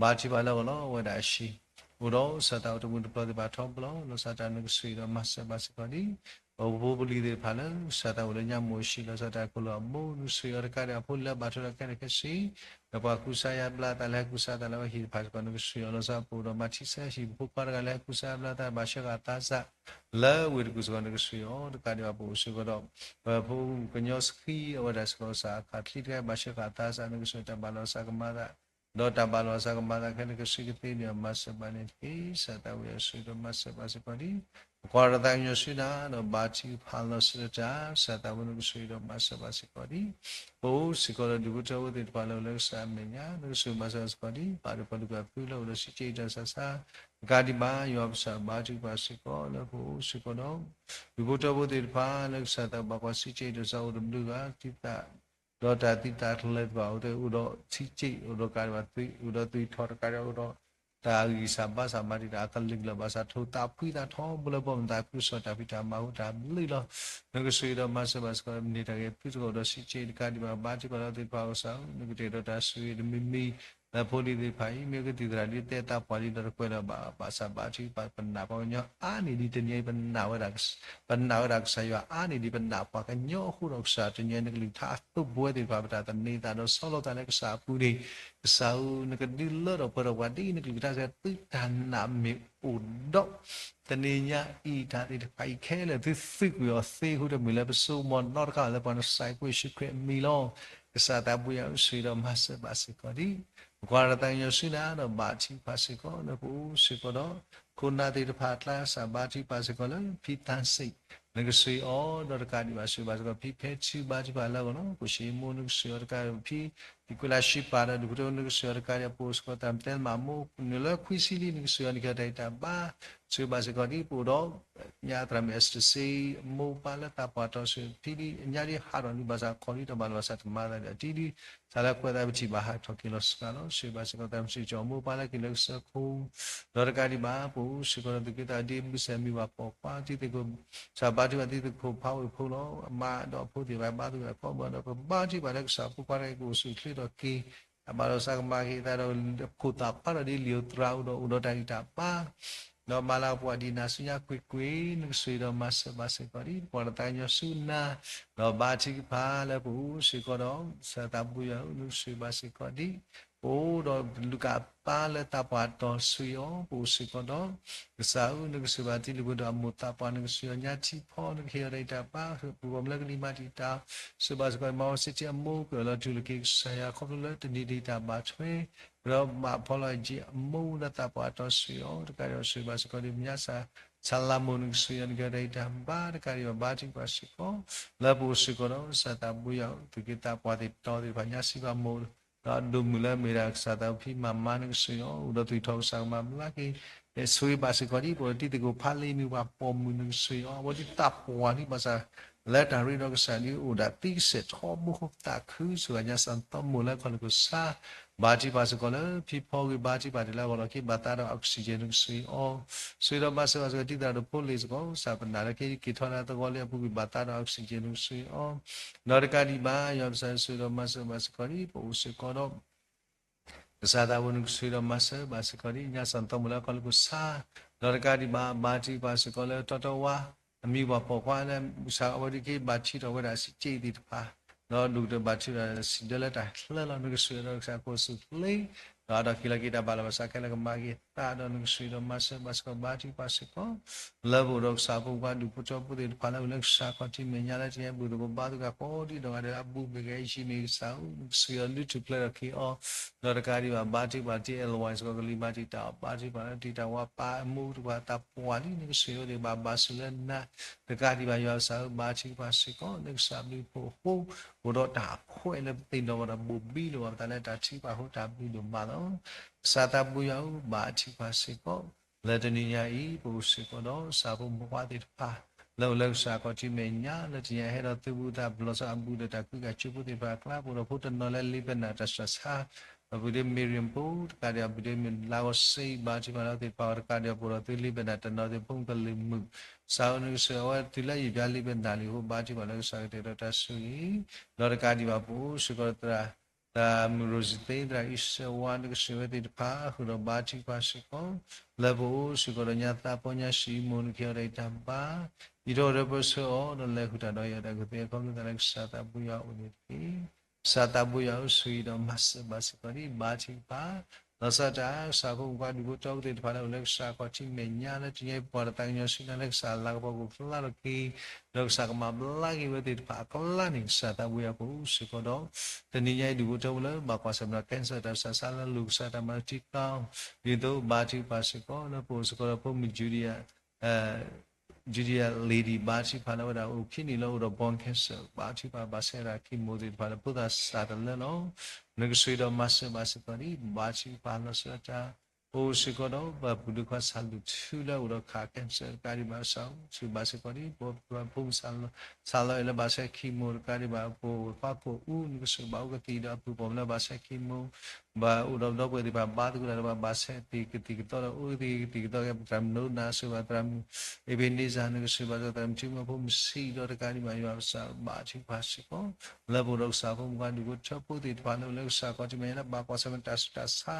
ဘါထုကဖၣ်လၢအဂီၢ်လီၤ အဝဲဒၣ်အဟံၣ် အိၣ်ဒီးစၢ်သးအိၣ်တမုာ်တပျီၤသ့ၣ်တဖၣ်ထီဘိလီၤ လီၤစၢ်တၢ်နကစၢ်ဒီးမၤစၢၤဘၣ်စ့ၢ်ကီးဒ် ပဖိပလံၤသ့ၣ်တဖၣ်လၢ စၢ်သးအိၣ်လၢညါမိၢ်အဟံၣ်လီၤစၢ်တၢ်ကိၢ်လၢအမိၢ် နကစၢ်အီၤတကးဒံး အဖိလၢဘၣ်ထွဲဒီးခဲလၢာ်ခဲဆ့ ဒီးပှၤကူစါယါဘျါသးလၢဟဲကူစါသးလၢအဝဲဟံၣ်တဖၣ်စ့ၢ်ကီး နကစၢ်အီၤလီၤစၢ်ပအိၣ်ဒီးမၤထံဆၢဟံၣ် ပဖိခွါတဂၤလၢဟဲကူစါဘျါသး ဘၣ်ဆှၢဃာ်သးစၢ် လၢဝ့ၢ်တကူၣ်စ့ၢ်ကီး နကစၢ်အီၤတကးဒံးဘၣ်ပအိၣ်စ့ၢ်ကီးဒီး ပဖိကညီစခံအဝဲဒၣ်စ့ၢ်ကီး စးအခးချံတခါ ဘၣ်ဆှၢဃာ်သးစၢ် နကစၢ်တၢ်ဘၣ်လီၤစၢ်ကမၤသး ဒီးတၢ်ဘၣ်လီၤစၢ်ကမၤသးခဲလၢာ်ခဲဆ့ကသ့န့ၣ် မၤစၢၤဘၣ်န့ၣ်တက့ၢ်. စၢ်သးဝံၣ်အီၤစံးဒီးမၤစၢၤဘၣ်စ့ၢ်ကီးဒ် ပကီၢ်ဒီးသးကညီၤဆူနၤ ဒီးဘါထုကဖၣ်လီၤစၢၤတၢ် စၢ်သးဝံၣ်နကစၢ်အံၤဒီးမၤစၢၤဘၣ်စ့ၢ်ကီးဒ် ပအိၣ်စ့ၢ်ကီးဒီးဒူၣ်ဖိထၢဖိသ့ၣ်တဖၣ်လၢအိၣ်လၢကစၢ်အမဲာ်ညါ နကစၢ်မၤစၢၤဘၣ်စ့ၢ်ကီးဒ် ဘၣ်ဒိပှၤဒိၣ်ပှၤဖုလၢအိၣ်ဒီးစံးက့ၣ်အံၤတၢ်ဆးဆါ တကးဒံးဘၣ် ယွၤပစၢ်ဘါထုကဖၣ်စ့ၢ်ကီးလၢပအိၣ်စ့ၢ်ကီးဒီး ဒူၣ်ဖိထၢဖိသ့ၣ်တဖၣ်လၢကစၢ်သးဘၣ်ကွၢ်စံးက့ၣ်အံၤတၢ်ဆးအိၣ်တဘျုးဂၤ သံသး ဒီးတၢ်သံတၢ်ကျၢၤတဖၣ်အိၣ်သ့ၣ်အိၣ်ဒီးစံးက့ၣ် အိၣ်ဒီးကးဒံးဘၣ်သွံၣ် အိၣ်ဒီးသွံၣ်ထီၣ်တကးဒံးဘၣ်အိၣ်ဒီး တၢ်ဂံၢ်စၢ်ဘါစၢ်မၤတံာ်တာ်အကလုာ်ကလုာ်ဘၣ်ဆၣ် ထိၣ်သးဖှံသးထီဘိလၢပမၤသးခုကစီၣ်တၢ်ဖံးတၢ်မၤဟူတၢ်ဘျုးလီၤ. နကစၢ်အံၤဒီးမၤစၢၤဘၣ်စ့ၢ်ကီး မ့ၢ်တၢ်ဂ့ၤဖုသကိးဒီးစံးက့ၣ်တကးဒံးဘၣ် ဘါထုကဖၣ်လၢသ့ၣ်တဖၣ်အီၤစၢ်ဧၢ နကတဲာ်ကတီၤတၢ်ဆိၣ်ဂ့ၤတမံၤမံၤ လၢဖိလံၤသ့ၣ်တဖၣ်အံၤ မ့ၢ်ကသံၣ်သရၣ်ဒ်တဲတၢ်ပှၢ်လံဒီးတကွဲးလၢၤဘၣ် ဘၣ်ဆၣ်ဘါထုကဖၣ် ပနာ်ပှၤကညီအါန့ၢ်ဒံးတနံၤအံၤ ပနာ်ဝဲဒၣ် ပနာ်ဝဲဒၣ်ကစၢ်ယွၤအါန့ၢ်ဒံး ပနာ်ပှၤကညီအဃိဒီး ကစၢ်တနံၤအံၤ နကလုၢ်ကထါအသိးပဝဲသ့ၣ်တဖၣ် ပတၢ်သန့ၤသးဒီးဆီလီၤသးလၢကစၢ်အပူၤန့ၣ် ကစၢ်ဧၢ နကဒုးလၢထီၣ်ပှဲၤထီၣ်ပှၤဒ်နကလုၢ်ကထါစ့ၢ်ကီး သုတၢ်နာ်မ့ၢ်အိၣ်ဒီး တနံၤညါအံၤ တၢ်သ့ၣ်တဖၣ်အံၤခဲလၢာ် သုသုးကွံာ်အီၤသ့အဃိ တမ့ၢ်လၢပဆိကမိၣ်နီတခါ လၢပှၤနစဲးဖိယ့ၣ်ၡူးခရံာ်အမံၤလီၤ. ကစၢ်သးဘိယွၤဧၢ ဆိၣ်ဂ့ၤဒီးမၤစၢၤဘၣ်စ့ၢ်ကီးဒံး ပကွၢ်တၢ်သးကညီၤဆူနၤ ဒီးဘါထုကဖၣ်စ့ၢ်ကီး လၢပအိၣ်စ့ၢ်ကီးဒီး ခိၣ်နၢ်သ့ၣ်တဖၣ်အကျါ ကစၢ်ဘါထုကဖၣ်စ့ၢ်ကီးလၢ ဖံသးစ့ၣ် နကဆိၣ်ဂ့ၤအီၤ ဒီးတကးဒံးဘၣ် ဆိၣ်ဂ့ၤဘၣ်စ့ၢ်ကီး ဖံဖဲထူ ဘါထုကဖၣ်လၢအဂီၢ်လီၤ. ကိၣ်ရှ့မိၢ် နကဆိၣ်ဂ့ၤအီၤတကးဒံး ဖံ ဖံကွဲးလးရှံပၤ ဒီးဒူၣ်ဖိထၢဖိ နကဆိၣ်ဂ့ၤအီၤတကးဒံး အပိာ်စ့ၢ်ကီး တၢ်တဲမးမိၢ် နုာ်လၢခွံဆံလံ နကဆိၣ်ဂ့ၤအီၤ နကဟ့ၣ်အီၤတၢ်အံၤတၢ်ဘါ ဆိၣ်ဂ့ၤဘၣ်စ့ၢ်ကီးဒ်ပအိၣ်ဒီး ညါသရၣ်မုၣ်အ့စတၢၣ်စ့ မိၢ်ပၢ်လၢတၢ်ပှၢ်တီဆှၢ ဖံဒ်အညါဒ်ဟးထီၣ်လံ ဘၣ်ဆၣ်ခီၣ်ဒ်တၢ်ဘၣ်လီၤ ဘၣ်ဆၣ်တမၤသးဒ်အီၤ တံဒ် တၢ်လၢကွဲးသးပထံၣ်ဘၣ်ဟးထီၣ်က့ၤလီၤစှၤလီၤ ဆိၣ်ဂ့ၤဘၣ်စ့ၢ်ကီး သးစီဆှံကၠီ မိၢ်ပၢ်လၢက့ၤလၢကစၢၢ်ခိၣ် ဒီးတကးဒံးဘၣ် ပအိၣ်စ့ၢ်ကီးဒီး သုးက့သးဒ်မုၢ်ဆဲးမံၤဘၣ်ပိာ်ခွါ တံၤသကိး ကစၢ်ဘါထုကဖၣ်တံၤသကိးဖးဝ့ၢ်ဖိလီၤ အမါဒီးအဖိသ့ၣ်တဖၣ် ဘါသဂၢၢ်အခီဘၣ်ဒီး ပဘါထုကဖၣ်လၢကစၢ်ဖိခွါတဂၤအံၤ ကအိၣ်ဆူၣ်အိၣ်ချ့ထီၣ်က့ၤ အဘၣ်လီၤစၢ်ကမၣ်က့ၤအသးဒီး ခိၣ်သးဖျါထီၣ်ဒ်လံာ်ဧိၤသရၣ်ဧိၤဒီး အိၣ်ဒီးတၢ်ဂံၢ်တၢ်ဘါ ဒီးမၤလၤကပီၤဒ်နၤဆူညါကွ့ၢ်ကွ့ၢ် နကဆိၣ်ဂ့ၤဒီးမၤစၢၤဘၣ်စ့ၢ်ကီးဒ် ပကွၢ်တၢ်သးကညီၤဆူနၤ ဒီးဘါထုကဖၣ်လၢပအိၣ်စ့ၢ်ကီးဒီး ကစၢ်သးဘိယွၤဧၢ နကဆိၣ်ဂ့ၤဘၣ်စ့ၢ်ကီးဒ် ပအိၣ်ဒီးလူၤကပၤလၢတၢ်ပှၢ်တီဆှၢအီၤ ပအိၣ်စ့ၢ်ကီးဒီး ကစၢ်ဧၢ နကဆိၣ်ဂ့ၤဘၣ်တံၤသကိးဒီးအမိၢ်သးပှၢ် နကဆိၣ်ဂ့ၤအီၤညါထံဖီ နကဟ့ၣ်အီၤတၢ်ဂံၢ်တၢ်ဘါ ပူၤဖီၣ်မုၢ်လၢကလံၤမၤတံာ်တာ် ဆိၣ်ဂ့ၤဘၣ်စ့ၢ်ကီး မၤဝဲစ့ၢ်ကီးအမိၢ် ကွံာ်အီၤလၢထူလၢက့ၤ ကစၢ်ယွၤခီဖျိလၢတနံၤဒ်တၢ်ဘၣ်ထွဲ ဒီးဘၣ်ဖီၣ်လီၤက့ၤအမိၢ်လၢတၢ်ပှၢ်တီဆှၢအီၤ တကးဒံး ဆိၣ်ဂ့ၤဘၣ်စ့ၢ်ကီးဒ်မညါစၢ် ဆၢလၤမိၢ် နကဆိၣ်ဂ့ၤအီၤ နကဟ့ၣ်အီၤတၢ်ဂံၢ်တၢ်ဘါ တကးဒံးဘၣ် ဘါထုကဖၣ်စ့ၢ်ကီး လၢပအိၣ်စ့ၢ်ကီးဒီး ကစၢ်သးဘိယွၤဧၢ သုးက့သးပှၢ်သ့ၣ်တဖၣ် ညါစံးဘၣ်မိၢ် ဒီးဒိၣ်မုၢ်လၢအမ့ၢ်ဒၣ်ကစၢ်သးဖံမၤမါ နကဆိၣ်ဂ့ၤအီၤ အိၣ်ဒီးသူၣ်ထီၣ်ကစၢ်ကမၤဘျါက့ၤ ဆိၣ်ဂ့ၤဘၣ်စ့ၢ်ကီးဒ် ပအိၣ်ဒီးတံၤသကိးဖးလံာ်မုၢ်ပှၢ်ပိာ်မုၣ် နကဆိၣ်ဂ့ၤအီၤ အဝဲဒ်တၢ်ပှၢ်ဒ်ဘၣ်ဆၣ် လၢတၢ်ရ့ဒီးကစၢ်ဒ်အိၣ်ဒၣ်သံကစဲာ်ထီဘိဃိသးခု ဆိၣ်ဂ့ၤညါစၢ်သီမိၢ်လၢခီၣ်လ့ၢ်ခိၣ်ဆါ ဘါထုကဖၣ်စ့ၢ်ကီးလၢ ဖံဖီဂ့ၤ ဘါထုကဖၣ်တ့ၢ်လၢအဂီၢ်လီၢ်ခံ ဘၣ်သးဒီး oxygen နကဆိၣ်ဂ့ၤအီၤ ဆိၣ်ဂ့ၤဒီးမၤစၢၤဘၣ်စ့ၢ်ကီး တံၤသရၣ်ဒီးဖိလ့ၣ်စ့ၢ်ကီး ကစၢ်ပနာ်လၢက့ၤထီၣ်လၢသဝီလံအပူၤကွံာ် ဘၣ်သးဒီး oxygen နကဆိၣ်ဂ့ၤအီၤ ဒီးတကးဒံးဘၣ် ယွၤပကစၢ်ဆိၣ်ဂ့ၤဒီးမၤစၢၤဘၣ်စ့ၢ်ကီးဒ် ပအိၣ်စ့ၢ်ကီးဒီး ကစၢ်သးဘိ နကဆိၣ်ဂ့ၤဒီးမၤစၢၤဘၣ်စ့ၢ်ကီးဒ် ညါစၢ်သီမိၢ်လၢခီၣ်လ့ၢ်ခိၣ်ဆါ ဒီးတကးဒံးဘၣ် ဘါထုကဖၣ်စ့ၢ်ကီးလၢတီတီဝါ အမံၤပှၢ်ပိာ်ခွါလၢ ကစၢ်အဝဲဒၣ်က့ၤဘၣ်ထံးထီၣ်ဝဲဒၣ်စံးက့သ့ၣ်တဖၣ် ဒီးဒိၣ်ကတၢၢ်ဘၣ်ထံးဒီးစံးဒၢလၢတၢ်ချၢလီၤ နကဆိၣ်ဂ့ၤဒီးကစၢ်ကအိၣ်ဆူၣ်အိၣ်ချ့ ဒီးဒီးက့ၤလီၤက့ၤတၢ်ဘၣ်လီၤဘၣ်ဆၣ်ခဲလၢာ်ကမၤက့ၤသးဒီးနကဆိၣ်ဂ့ၤဒီးမၤစၢၤဘၣ်စ့ၢ်ကီး ဘါထုကဖၣ်စ့ၢ်ကီး လၢပအိၣ်ဒီးကစၢ်ဖိခွါဒူၣ်ဖိထၢဖိသ့ၣ်တဖၣ်လၢအိၣ်လၢကစၢ်ခီၣ်ထံးမဲာ်ညါလၢတနံၤအံၤ ဘူၣ်သကိးဘါသကိးကိးဒံးဒီးဂၤဒီးအဘူးမ့ၢ်ဂ့ၤ ယံၤမ့ၢ်ဂ့ၤ ကစၢ်ဧၢ နကဆိၣ်ဂ့ၤအီၤ လုၢ်ထူၣ်ဖျဲးထီၣ်က့ၤအီၤ ဒီးတကးဒံးဘၣ် ဘါထုကဖၣ်တံၤ L Y စ့ၢ်ကီး ကလံၤမၤတံာ်တာ်အီၤ ဘါထုကဖၣ်လၢတံာ်တာ်ဝါပာ်အမိၢ်တဖၣ်သးပှၢ်လံ နကဆိၣ်ဂ့ၤအီၤသ့ၣ်တဖၣ်ဘၣ်ဆိၣ်လၢနၤ တကးဒံးဘၣ် ယွၤကစၢ်ဧၢ ဘါထုကဖၣ်စ့ၢ်ကီး လၢကစၢ်ဘျုးဖှိၣ်အဃိ အိၣ်ဒီးတၢ်အခွဲးလၢပသ့ၣ်နီၣ်ဝဲဒီးဘိၣ်ဘံလိာ်ဘၣ်ပသးလၢတၢ်ထုကဖၣ်အဃိ တၢ်ဘျုးဒိၣ်မးလီၤ. ကစၢ်သးဘိယွၤဧၢ ဘါထုကဖၣ်စ့ၢ်ကီး လၢတနံၤညါအံၤ ပအိၣ်စ့ၢ်ကီးဒီး ကစၢ်ဖိမုၣ်ဖိခွါသ့ၣ်တဖၣ် လၢအိၣ်လၢကစၢ်ခီၣ်ထံးမဲာ်ညါ လၢတနံၤညါဟဲဒီးသုးဘူးသးဘျီၣ်စၢ်အဘူးဒီးတၢ်ကူကၤကၠိဖိသ့ၣ်တဖၣ်အကျါ ပအိၣ်ဒီးဖိတနီၤလၢလ့ပနၢ်တၢ်ဆှၢဆါ အပူၤဒ့မ့ၢ်ရ့ၣ်ဖိ တကးဒံး အပူၤဒ့မ့ၢ်လါဂီၤစ့ ဘါထုကဖၣ်လၢသ့ၣ်တဖၣ်အီၤ တကးဒံး ပအိၣ်ဒီးသုလ့ပနၢ်တနီၤသ့ၣ် ဖိမုၣ်ကလုာ်မုၣ် ကစၢ်ဧၢ နကဆိၣ်ဂ့ၤအဝဲတုၤလၢယံာ်ပျါလ့ပနၢ်လံအဃိ ဘါထုကဖၣ်လၢကစၢ်ကတဲာ်ဒီးတၢ်ဆိၣ်ဂ့ၤ ဒီးတကးဒံးဘၣ် ပအိၣ်စ့ၢ်ကီးဒီးသရၣ် သရၣ်မုၣ်ရိစံသ့ သရၣ်အံၣ်စၢၤဝါ နကဆိၣ်ဂ့ၤဝဲသ့ၣ်တဖၣ် ဃုာ်ဒီးဘါထုကဖၣ်စ့ၢ်ကီး လၢပအိၣ်စ့ၢ်ကီးဒီးညါသးပီညါစံးမိၢ် နကဟ့ၣ်အီၤတၢ်အံၣ်တၢ်ဘါ အံးထွဲဒီးပဆၢအီၤ ဒီးလဲၤဃုာ်တၢ်ဒီးယၤတၢ်ကသ့အခီပညီသးလၢကစၢ်သးဘိယွၤအအိၣ်န့ၣ်တက့ၢ်. ကစၢ်သးဘိယွၤဧၢ ဆိၣ်ဂ့ၤဒီးမၤစၢၤဘၣ်စ့ၢ်ကီးဒ် ဘါထုကဖၣ် လီၤဆီဒၣ်တၢ် ကစၢ်ဖိမုၣ်ဖိခွါဒူၣ်ဖိထၢဖိသ့ၣ်တဖၣ်လၢအိၣ်လၢကစၢ်ခီၣ်ထံးမဲာ်ညါလၢတနံၤအံၤ ပှၤတၢ်သးကညီၤဆူနၤလၢကစၢ်လၤကပီၤကဖျါထီၣ်က့ၤ ဒီးကစၢ်ကမၤဘျါက့ၤဝဲသ့ၣ်တဖၣ်အကျါန့ၣ် ကစၢ်သးဘိယွၤပအိၣ်စ့ၢ်ကီးဒီး တနံၤညါအံၤဒူၣ်ဖိထၢဖိလၢဘၣ်ကွၢ်ဆၢၣ်မဲာ်ဒီး cancer တၢ်ဆးဆါလၢလိၤ ကစၢ်တၢ်မၤတံာ်တာ် ဒ်သိးဘါထုကဖၣ်စ့ၢ်ကီး လၢပအိၣ်စ့ၢ်ကီးဒီးဖိမုၣ် Judy Judy Lady ဘါထုကဖၣ်လၢဝဲဒၣ်အိၣ်ခံနံၣ်လၢအိၣ်ဒီး bone cancer ဘါထုကဖၣ်ဘၣ်ဆၣ်ဝဲဒၣ် chemo သ့ၣ်တဖၣ်လၢဖိသၣ်စၢ်တလၢလီၤ. နကဆိၣ်ဂ့ၤဒီးမၤစၢၤဘၣ်စ့ၢ်ကီးဒ် ဘါထုကဖၣ်လီၤဆီဒၣ်တၢ် ပအိၣ်စ့ၢ်ကီးဒီးပှၤပုၢ်ဒုးခွါဆၢ်လူၢ်ထူလၢအိၣ်ဒီးခး cancer တကးဒံးဘၣ် ကစၢ်ဧၢ ဆိၣ်ဂ့ၤဘၣ်စ့ၢ်ကီးဒ် ပဖိမုၣ်ဆၢ်လီၤအဲၣ်လၢဘၣ်ဆၣ် chemo တကးဒံးဘၣ် ပဖိခွါခိၣ်အူ နကဆိၣ်ဂ့ၤဘၣ်အိၣ်ကသံၣ်ဒီးအပုၢ်ပိာ်မုၣ်လၢဘၣ်ဆၣ် chemo ဘၣ်အိၣ်ဒီးပဒီပုၢ်ဝဲၢ်သ့ၣ်တဖၣ် ဘါသကိးတၢ်ဒီးပှၤ ဘၣ်ဆဲးသ့ၣ်ကသံၣ်ကသီဒီး အိၣ်သ့ၣ်ကသံၣ်ကသီက့ၤ ပသရၣ်မုၣ်ဒိၣ်နၤစံးဘၣ် သရၣ်မုၣ် အ့ဘ့နံစၢ် နကစံးဘၣ် သရၣ်မုၣ်ထံမီဖိ မုၢ်ဆံးဒီးတကးဒံးဘၣ် ယွၤကစၢ်ဘါထုကဖၣ်စ့ၢ်ကီး လၢပအိၣ်ဒီးကစၢ်ဖိမုၣ်ခွါဒူၣ်ဖိထၢဖိသ့ၣ်တဖၣ် လၢအိၣ်လၢကစၢ်ခီၣ်ထံးမဲာ်ညါလၢ ဘၣ်ကွၢ်ဆၢၣ်မဲာ်တၢ်ဆူးတၢ်ဆါ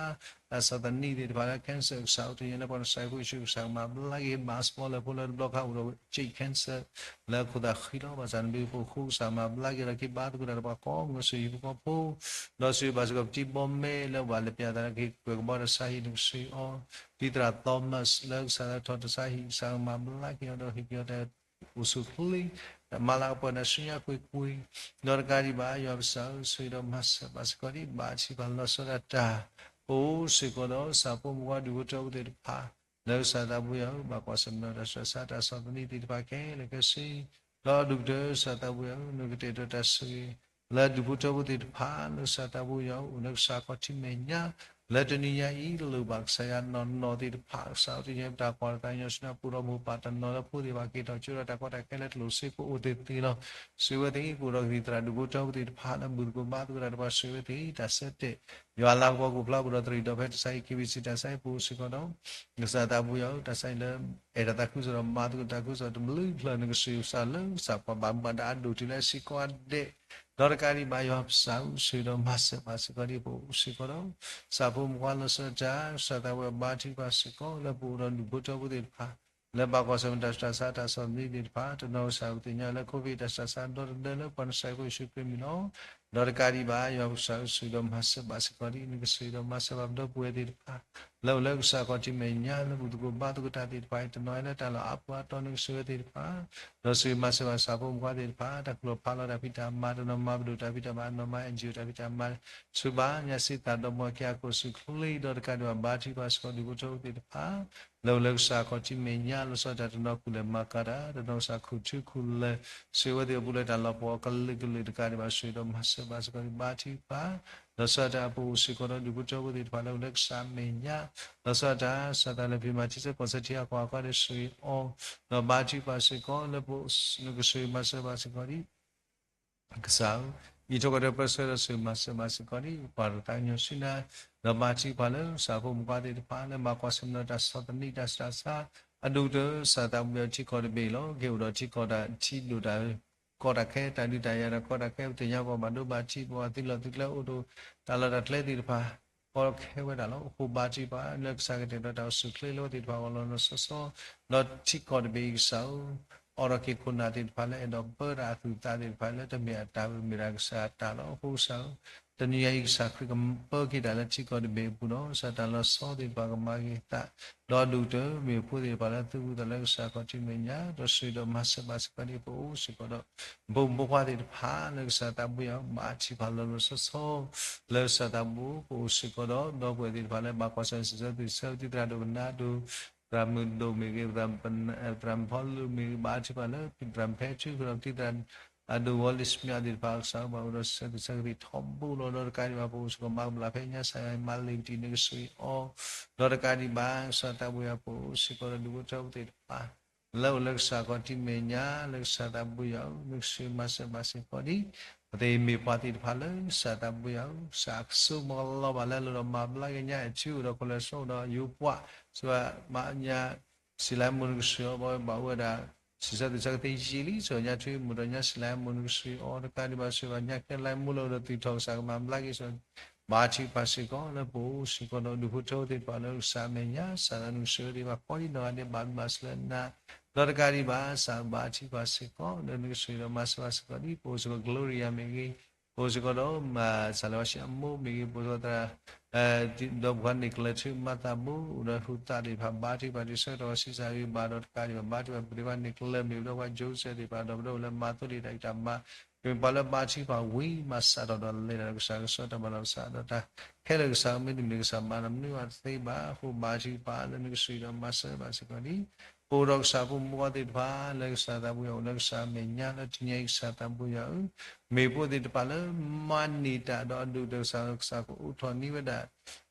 တၢ်ဆီၣ်သနံးသ့ၣ်တဖၣ်လၢ cancer ကစၢ်အိၣ်တ့ၢ်ညါလၢ ပှၤနစဲးဖိယ့ၣ်ၡူး ကစၢ်မၤဘျါက့ၤ ဘၣ်စ့ၢ်ကီးလၢဖိလၢတဘျီခါအိၣ်ဒီး cancer လၢအခိၣ်သးဃံလီၤ ဘၣ်ဆၣ်နဘျုးဖိဃိ ကစၢ်မၤဘျါက့ၤဒီးက့ၤ ဘါသကိးတၢ်ဒီးပှၤကိးမုၢ်နံၤ ဆူယဟံၣ်ဖိဃီဖိ ဒီးဆူယဘၣ်စ့ၢ်ကီးပတံၤဘီမဲာ်လၢပှၤလဲၤပျးသးလၢကဟ့ၣ်ကွဲးကဘီတၢ်ဆါဟံၣ် နကစံးအီၤ တံၤသရၣ် Thomas လၢကစၢ်လၢထီၣ်တၢ်ဆါဟံၣ် ကစၢ်မၤဘျါက့ၤအီၤဒီးဟ့ၣ်က့ၤအီၤတၢ်အိၣ်ဆူၣ်အိၣ်ချ့ တၢ်မၤလၤကပီၤတၢ်ဆူညါကွ့ၢ်ကွ့ၢ် ဒီးတကးဒံးဘၣ် ယွၤကစၢ်ဧၢ ဆိၣ်ဂ့ၤဒီးမၤစၢၤဘၣ်စ့ၢ်ကီးဒံး ဘါထုကဖၣ်လီၤဆီဒၣ်တၢ် ပအိၣ်စ့ၢ်ကီးဒီး ကစၢ်ဖိမုၣ်ခွါဒူၣ်ဖိထၢဖိသ့ၣ်တဖၣ် လၢကစၢ်သးပူၤယွၤဧၢ ဘၣ်ကွၢ်ဆၢၣ်မဲာ်ဒီးတၢ်ဆူးတၢ်ဆါ တၢ်ဆီၣ်သနံးသ့ၣ်တဖၣ်ခဲလၢာ်ခဲဆ့ ဒီးဒူၣ်ကတၢၢ် ကစၢ်သးပူၤယွၤဧၢ နကတဲာ်ကတီၤတၢ်ဆိၣ်ဂ့ၤ လၢဒူၣ်ဖိထၢဖိသ့ၣ်တဖၣ် လၢကစၢ်သးပူၤယွၤဧၢ အိၣ်လၢကစၢ်ခီၣ်ထံးမဲာ်ညါ လၢတနံၤညါအံၤ လိၣ်ဘၣ်ကစၢ်ယွၤနီၢ်နီၢ်သ့ၣ်တဖၣ် ကစၢ်အိၣ်တ့ၢ်ညါ ပတၢ်ကွၢ်တၢ်သးကညီၤဆူနၢ်ပူၤဒီးမိၢ်ပၢ်တနီၤလၢဖိသ့ၣ်တဖၣ် က့ၤထီၣ်ကၠိဒီးတၢ်ကီတၢ်ခဲလၢတလိၣ်စ့ဖိအိၣ်သ့ၣ်သ့ၣ်လီၤ. ဆိၣ်ဂ့ၤဝဲသ့ၣ် ပအိၣ်ဒီးကသံၣ်သရၣ်ဒူၣ်ဖိထၢဖိသ့ၣ်တဖၣ် လၢဘူၣ်သကိးဘါသကိးတၢ်တဖၣ် ဆိၣ်ဂ့ၤဝဲသ့ၣ် တၢ်ဆၢတဲာ် ယွၤလၤကပီၤကအိၣ်ဖျါ ပအိၣ်ဒီးတရံးဒီးဖဲတၢ်ဆါဟံၣ် KBC တၢ်ဆါဟံၣ်ပူၤစ့ၢ်ကီးဒီး ကစၢ်သးပူၤယွၤဧၢ တၢ်ဆါဟံၣ်လၢ အဲၣ်တၢ်သးခုကစီၣ်ဒီးမၤသကိးတၢ်သးခုကစီၣ်တဘျုးဖျၢၣ် နကစံးကစၢ်လၢကစၢ်ပှၤဘၣ်မူဘၣ်ဒါအဒိၣ်တုၤလၢအဆံးကိးဂၤဒဲး ဒီးတကးဒံးဘၣ် ယွၤကစၢ်ဧၢ ဆိၣ်ဂ့ၤဒီးမၤစၢၤဘၣ်စ့ၢ်ကီးဒံး ပအိၣ်စ့ၢ်ကီးဒီး ကစၢ်ဖိမုၣ်ခွါလီၤဆီဒၣ်တၢ် ကစၢ်သးပူၤယွၤဘါထုကဖၣ်စ့ၢ်ကီး လၢပအိၣ်ဒီးဒူၣ်ဖိထၢဖိသ့ၣ်တဖၣ် လၢဘၣ်ကွၢ်ဆၢၣ်မဲာ်တၢ်ဆူးတၢ်ဆါ တၢ်ဆီၣ်သနံးသ့ၣ်တဖၣ် တနီၤကစၢ်ပသ့ၣ်ညါလၢ COVID တၢ်ဆူးတၢ်ဆါဒီတဒၢလၢပှၤနစဲးဖိယ့ၣ်ၡူးခရံာ်မံၤလီၤ. ဒီးတကးဒံးဘၣ် ယွၤကစၢ်ဧၢ ဆိၣ်ဂ့ၤဒီးမၤစၢၤဘၣ်စ့ၢ်ကီးဒံး နကဆိၣ်ဂ့ၤဒီးမၤစၢၤဘၣ်ပဒီပုၢ်ဝဲၢ်သ့ၣ်တဖၣ် လၢအိၣ်လၢကစၢ်ခီၣ်ထံးမဲာ်ညါ လၢဘူၣ်သကိးဘါသကိးတၢ်သ့ၣ်တဖၣ်အံၤ တနီၤလၢတၢ်လီၢ်အါပူၤအါတီၤ နကဆိၣ်ဂ့ၤဝဲသ့ၣ်တဖၣ် ဒီးဆိၣ်ဂ့ၤမၤစၢၤဘၣ်ကစၢ်ဖိမုၣ်ခွါသ့ၣ်တဖၣ် တၢ်ကူၣ်လီၤဖးလီၤတၢ်ဖံးတၢ်မၤ တနီၤမၤပဒိၣ်တၢ်ဖံးတၢ်မၤ တနီၤမၤ NGO တၢ်ဖံးတၢ်မၤ ဆိၣ်ဂ့ၤဘၣ်ညါစ့သးဒီးမီၢ်က့ၤအခိၣ်ဆူၣ်ချ့ ဒီးတကးဒံးဘၣ် ဘါထုကဖၣ်စ့ၢ်ကီးဒူၣ်ဖိထၢဖိသ့ၣ်တဖၣ် လၢအိၣ်လၢကစၢ်ခီၣ်ထံးမဲာ်ညါ လီၤဆီဒၣ်တၢ် တနီၤကူၣ်လဲၤမၤကၤတၢ် တနီၤကစၢ်ခူၣ်ထူခူၣ်လဲၤ ဆိၣ်ဂ့ၤဝဲသ့ၣ်အပူၤလၢတၢ်လီၤပှီၢ်ကလုာ်ကလုာ်တကးဒံးဘၣ် ဆိၣ်ဂ့ၤဒီးမၤစၢၤဘၣ်စ့ၢ်ကီးဒံး ဘါထုကဖၣ် လီၤဆီဒၣ်တၢ်အပူၤစ့ၢ်ကီးဒီးဒူၣ်ဖိထၢဖိသ့ၣ်တဖၣ်လၢအိၣ်လၢကစၢ်မဲာ်ညါ လီၤဆီဒၣ်တၢ် ကစၢ်သးလၢဖံးမၤထံဆၢကီၢ်ဆၢထံ ဟးကီၢ်ဟးကီၢ်ဒီးဆိၣ်ဂ့ၤအီၤ ဒီးဘါထုကဖၣ်စ့ၢ်ကီးလၢပ နကဆိၣ်ဂ့ၤမၤစၢၤဘၣ်စ့ၢ်ကီးဒံး ကစၢ်ဧၢ, အံးထွဲကွၢ်ထွဲပၢဆှၢဒီးဆိၣ်ဂ့ၤမၤစၢၤဘၣ်စ့ၢ်ကီးဒံး ပှၤတသးကညီၤဆူနၤ, ဒီးဘါထုကဖၣ်လၢကစၢ်ဖိမုၣ်ခွါသ့ၣ်တဖၣ် လၢဘၣ်ကွၢ်ဆၢၣ်မဲာ်ဒီးတၢ်ဆီၣ်သနံးတၢ်ဆူးတၢ်ဆါ, အဒိၣ်ကတၢၢ် ကစၢ်သးပူၤယွၤထံကီၢ်တဘ့ၣ်လီၤ. ကဟဲအိၣ်ဒီးထံကီၢ်တၢ်ထံဒိၣ်တၢ် ကီတၢ်ခဲ တၢ်ဒုးတၢ်ယၤတၢ်ကီတၢ်ခဲ ပသ့ၣ်ညါပှၤဘၣ်ဒိဘၣ်ထံး ပှၤသုးလီၢ်သုးကျဲအိၣ်ဒီး တၢ်လီၢ်တၢ်ကျဲသ့ၣ်တဖၣ် ကီခဲဝဲဒၣ်လီၤ. အဃိဘါထုကဖၣ်လၢကစၢ်ကတဲာ်ကတီၤတၢ်အိၣ်ဆူၣ်ချ့လၢအဝဲသ့ၣ်တဖၣ်အဂီၢ် လီၤလီၤဆီဆီ ဒီးထံကီၢ်တဘ့ၣ်အံၤကစၢ်ဧၢ, အိးထီၣ်က့ၤခိၣ်နၢ်သ့ၣ်တဖၣ်လၢအဲၣ်ဒိးပၢတၢ်အသူၣ်အသးသ့ၣ်တဖၣ်လၢတမ့ၢ်အတၢ်ဘၣ် မ့ၢ်ဒၣ်ကစၢ်အတၢ်လီၤ. အဃိကစၢ်ဧၢ, တနံၤအံၤကစၢ်ခရံာ်ကပၢက့ၤတၢ်လၢထံကီၢ်တဘ့ၣ်အပူၤဒီး ကစၢ်တၢ်လီၤဆီသ့ၣ်တဖၣ်ကမၤက့ၤသး, ဒီးအဒိၣ်ကတၢၢ်မ့ၢ်ဖိသ့ၣ်တဖၣ်လၢသုးဘူးသးလၢကစၢ်ခီၣ်ထံးမဲာ်ညါ ဒီးဆိၣ်ဂ့ၤဒီးမၤစၢၤဘၣ်စ့ၢ်ကီးဒံး ပအိၣ်စ့ၢ်ကီးဒီး ပဖိမုၣ်ဖိခွါသ့ၣ်တဖၣ် လၢကစၢ်သးပူၤယွၤဘါထုကဖၣ်လီၤလီၤဆီဆီ လၢကစၢ်သးပူၤ ပအိၣ်စ့ၢ်ကီးဒီး ဒီပုၢ်ဝဲၢ်သ့ၣ်တဖၣ်လၢဘၣ်ကွၢ်ဆၢၣ်မဲာ်စံးဆၢသုးဆၢ သုးသရၣ်ဒိၣ်ကနၣ်ဒိၣ် သရၣ်မုၣ်ဒိၣ်မ့ၢ်ဂ့ၤ သရၣ်မုၣ်ဖီလူးမ့ၢ်ဂ့ၤ ဘါထုကဖၣ်လၢ သရၣ်မုၣ်ဖဲထူ ဒီးသုးသရၣ်ဒိၣ်ဝီလံစမံသ့ၣ်တဖၣ် ကစၢ်ဘၣ်အိၣ်ဒီးစံးဆၢသုးဆၢကသံၣ်ထီဘိလီၤ. ဒီးတကးဒံးဘၣ် ပအိၣ်စ့ၢ်ကီးမၤကမၣ်ဖဲညါ ကစၢ်ယွၤမၤလ့ၤပတံၤ နကဆိၣ်ဂ့ၤအီၤ, ဒီးတကးဒံးဘၣ် ကစၢ်သးပူၤယွၤ ပအိၣ်စ့ၢ်ကီးဒီးဒူၣ်ဖိထၢဖိသ့ၣ်တဖၣ် လၢအိၣ်လၢကစၢ်ခီၣ်ထံးမဲာ်ညါ လၢကစၢ်သးပူၤယွၤဧၢ, နကဆိၣ်ဂ့ၤမၤစၢၤဘၣ်စ့ၢ်ကီးဒံး ပသ့ၣ်မ့ၢ်ပှၤသ့ၣ်တဖၣ်လၢကစၢ်သးပူၤယွၤဧၢ, ကစၢ်အကစိကမီၤလီၤဘၣ်လၢအလိၤဒီးမၤဘျါက့ၤညါ အဲၣ်ထံအိၣ်ဒီး cholesterol ဒီးယိၤပှၢ် စံးဘၣ်မးညါ စံးလၢမူနကဆိၣ်ဂ့ၤအီၤ ဘၣ်ဝဲဒၣ် စံးဆၢသုးဆၢကသံၣ်ယံာ်လံ စံးဘၣ်ညါထွံၣ်မုၣ်ဒီးညါ စံးလၢမူနကဆိၣ်ဂ့ၤအီၤ တကးဒံးဘၣ် စံးဘၣ်ညါခဲလၢာ်မူလၢအိၣ်ဒီးသုးထီၣ် ကစၢ်ကမၤဘျါက့ၤ ဘါထုကဖၣ်စ့ၢ်ကီး လၢပအိၣ်စ့ၢ်ကီးဒီးဒူၣ်ဖိထၢဖိသ့ၣ်တဖၣ်လၢကစၢ်အမဲာ်ညါ ကစၢ်လၢနကဆိၣ်ဂ့ၤသ့ၣ်တဖၣ်ကိးဒံးနီၢ်ဂၤဒဲး ဘၣ်မုာ်ဘၣ်စၢၤလၢနၤ, ဒီးတကးဒံးဘၣ် ကစၢ်ဘါထုကဖၣ်စ့ၢ်ကီး လၢနကဆိၣ်ဂ့ၤဒီးမၤစၢၤဘၣ်စ့ၢ်ကီးဒံး ပအိၣ်စ့ၢ်ကီး Gloria မ့ၢ်ဂ့ၤ, ပအိၣ်စ့ၢ်ကီးဒီး ကစၢ်လၢဝါၡ့အမိၢ်မ့ၢ်ဂ့ၤ, ပအိၣ်စ့ၢ်ကီးသရၣ် ဒီးပှၤန့ၣ်ကျၢၤထူမၤသးဘိ အိၣ်ဒီးဟူးသးသ့ၣ်တဖၣ် ဘါထုကဖၣ်တုၤဆၢကတီၢ်ဆံးစၢ်ဂ့ၤဘၣ်ဒီးတကးဒံးဘၣ် ဘါထုကဖၣ်ပဒ့ဝဲန့ၣ်ကျၢၤမ့ၢ်ဒီးပှၤ Joseph သ့ၣ်တဖၣ် ဒီးပဒိၣ်လၢမၤသိလ့ၣ်တၢ်အံၤတၢ်မၤ ကမ့ၢ်ပှၤလၢဘါထုကဖၣ်ဝံၤမးစးထီၣ်ဒီးလဲၤတၢ်ဒီးကစၢ်ကစီၣ်တၢ်ဘၣ်ဒီးကစၢ်ဒီးတၢ် ခဲလၢာ်ကစၢ်မ့တမ့ၢ်ကစၢ်မၤနမနုၤအီၤတသ့ဘၣ် အဃိဘါထုကဖၣ်လၢနကဆိၣ်ဂ့ၤဒီးမၤစၢၤဘၣ်စ့ၢ်ကီးဒံး ပအိၣ်ဒီးကစၢ်ဖိမုၣ်ဖိသ့ၣ်တဖၣ် လၢကစၢ်သးပူၤယွၤအိၣ်လၢကစၢ်အမဲာ်ညါ လၢတနံၤအံၤကစၢ်သးပူၤယွၤဧၢ, မ့ၢ်ဖိသ့ၣ်တဖၣ်လၢမၤန့ၢ်တၢ်ဒီးအဒိၣ်ကတၢၢ်ကစၢ် ကစၢ်ကအိးထီၣ်န့ၢ်ဝဲဒၣ်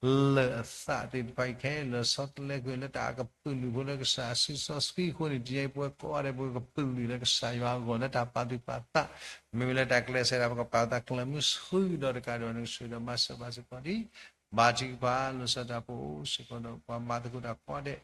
လၢၢ်အသးသ့ၣ်တဖၣ်အံၤခဲလၢာ် ဆီတလဲကွံာ်လၢတၢ်အကပုာ်လုာ်ဖိလၢကစၢ်အစုစီဆှံအဃိန့ၣ် တနံၤအံၤပဝဲကိးဂၤဒဲးပကပုာ်လုာ်လၢကစၢ်ယွၤအဂီၢ် လၢတၢ်ပာ်သူၣ်ပာ်သး မ့ၢ်ဝဲလၢတၢ်ကျဲးစၢးဒၣ် ပကပာ်သးကျဲးမုၢ်ဆှုဒီးတကးဒံးဘၣ် နကဆိၣ်ဂ့ၤဒီးမၤစၢၤဘၣ်စ့ၢ်ကီးဒံး ဘါထုကဖၣ်လီၤဆီဒၣ်တၢ် ပအိၣ်စ့ၢ်ကီးဒီးပှၤမၤသကိးတၢ်ကိးဂၤဒဲး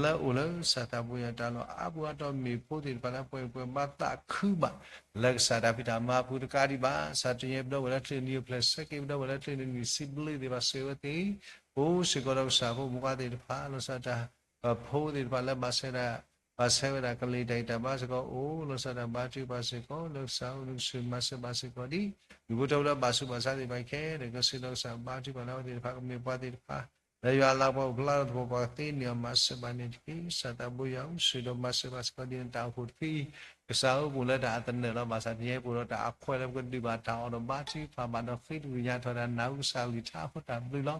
လၢအိၣ်လၢကစၢ်သးဘိယွၤအတၢ်လီၢ်အါပူၤအါတီၤ မ့ၢ်ဖိသ့ၣ်တဖၣ်လၢပှဲၤပှဲၤဘါသးခုဘၣ် လၢကစၢ်တၢ်ဖံးတၢ်မၤအပူၤတကးဒံးဘၣ် ကစၢ်တနံၤအံၤပဒီပုၢ်ဝဲၢ်လၢချ့နံၤအိၣ်ဖျဲၣ်ဆၢက့ၤ ပဒီပုၢ်ဝဲၢ်လၢချ့နံၤနံၣ်ဆံဘျ့သ့ၣ်တဖၣ် ဆိၣ်ဂ့ၤဝဲသ့ၣ် ပအိၣ်စ့ၢ်ကီးဒီးကစၢ်ဖိမုၣ်ခွါသ့ၣ်တဖၣ် လီၤဆီဒၣ်တၢ် ပဖိသ့ၣ်တဖၣ်လၢဘၣ်ဆၣ်ဝဲဒၣ် ဘၣ်ဆၣ်ဝဲဒၣ်ကလံၤတၢ်ဂံၢ်တၢ်ဘါစ့ၢ်ကီး အိၣ်လီၤဆီဒၣ်တၢ်ဘါထုကဖၣ်စ့ၢ်ကီး လၢကစၢ်အိၣ်နုၢ်ကဆူၣ်မၤစၢၤဘၣ်စ့ၢ်ကီးဒ် ဒူၣ်ဖိထၢဖိလၢဘၣ်ဆူးဘၣ်ဆါသ့ၣ်တဖၣ်ခဲလၢာ် ကစၢ်ဒီးကစၢ်ဘါထုကဖၣ်လၢအဝဲသ့ၣ်တဖၣ် ကမ့ၢ်ပှၤသ့ၣ်တဖၣ် လၢယွၤအလၤကပီၤအိၣ်ဖျါထီၣ်သပှၢ်ပှၢ်သ့န့ၣ်အီၤ မၤစၢၤဘၣ်န့ၣ်တက့ၢ်. ကစၢ်သးဘိယွၤအိၣ်ဆိၣ်ဒီးမၤစၢၤဘၣ်စ့ၢ်ကီးဒ်နတၢ်အိၣ်ဖှိၣ်တဖုအံၤ ကစၢ်အိၣ်ဘူးလၢတၢ်အသနၢၣ်လီၤ. ဘၣ်ဆၣ်တနံၤအံၤပအိၣ်ဒီးတၢ်အခွဲးလၢပကဒုးဘၣ်တၢ်အီၣ်ဒီးဘါထုကဖၣ်ဘၣ်ဒီးဃ့တဂုာ်ညါထီၣ်တၢ်နၢ်ဟူကစၢ်အကလုၢ်ကထါအဃိတၢ်ဘျုးလီၤ.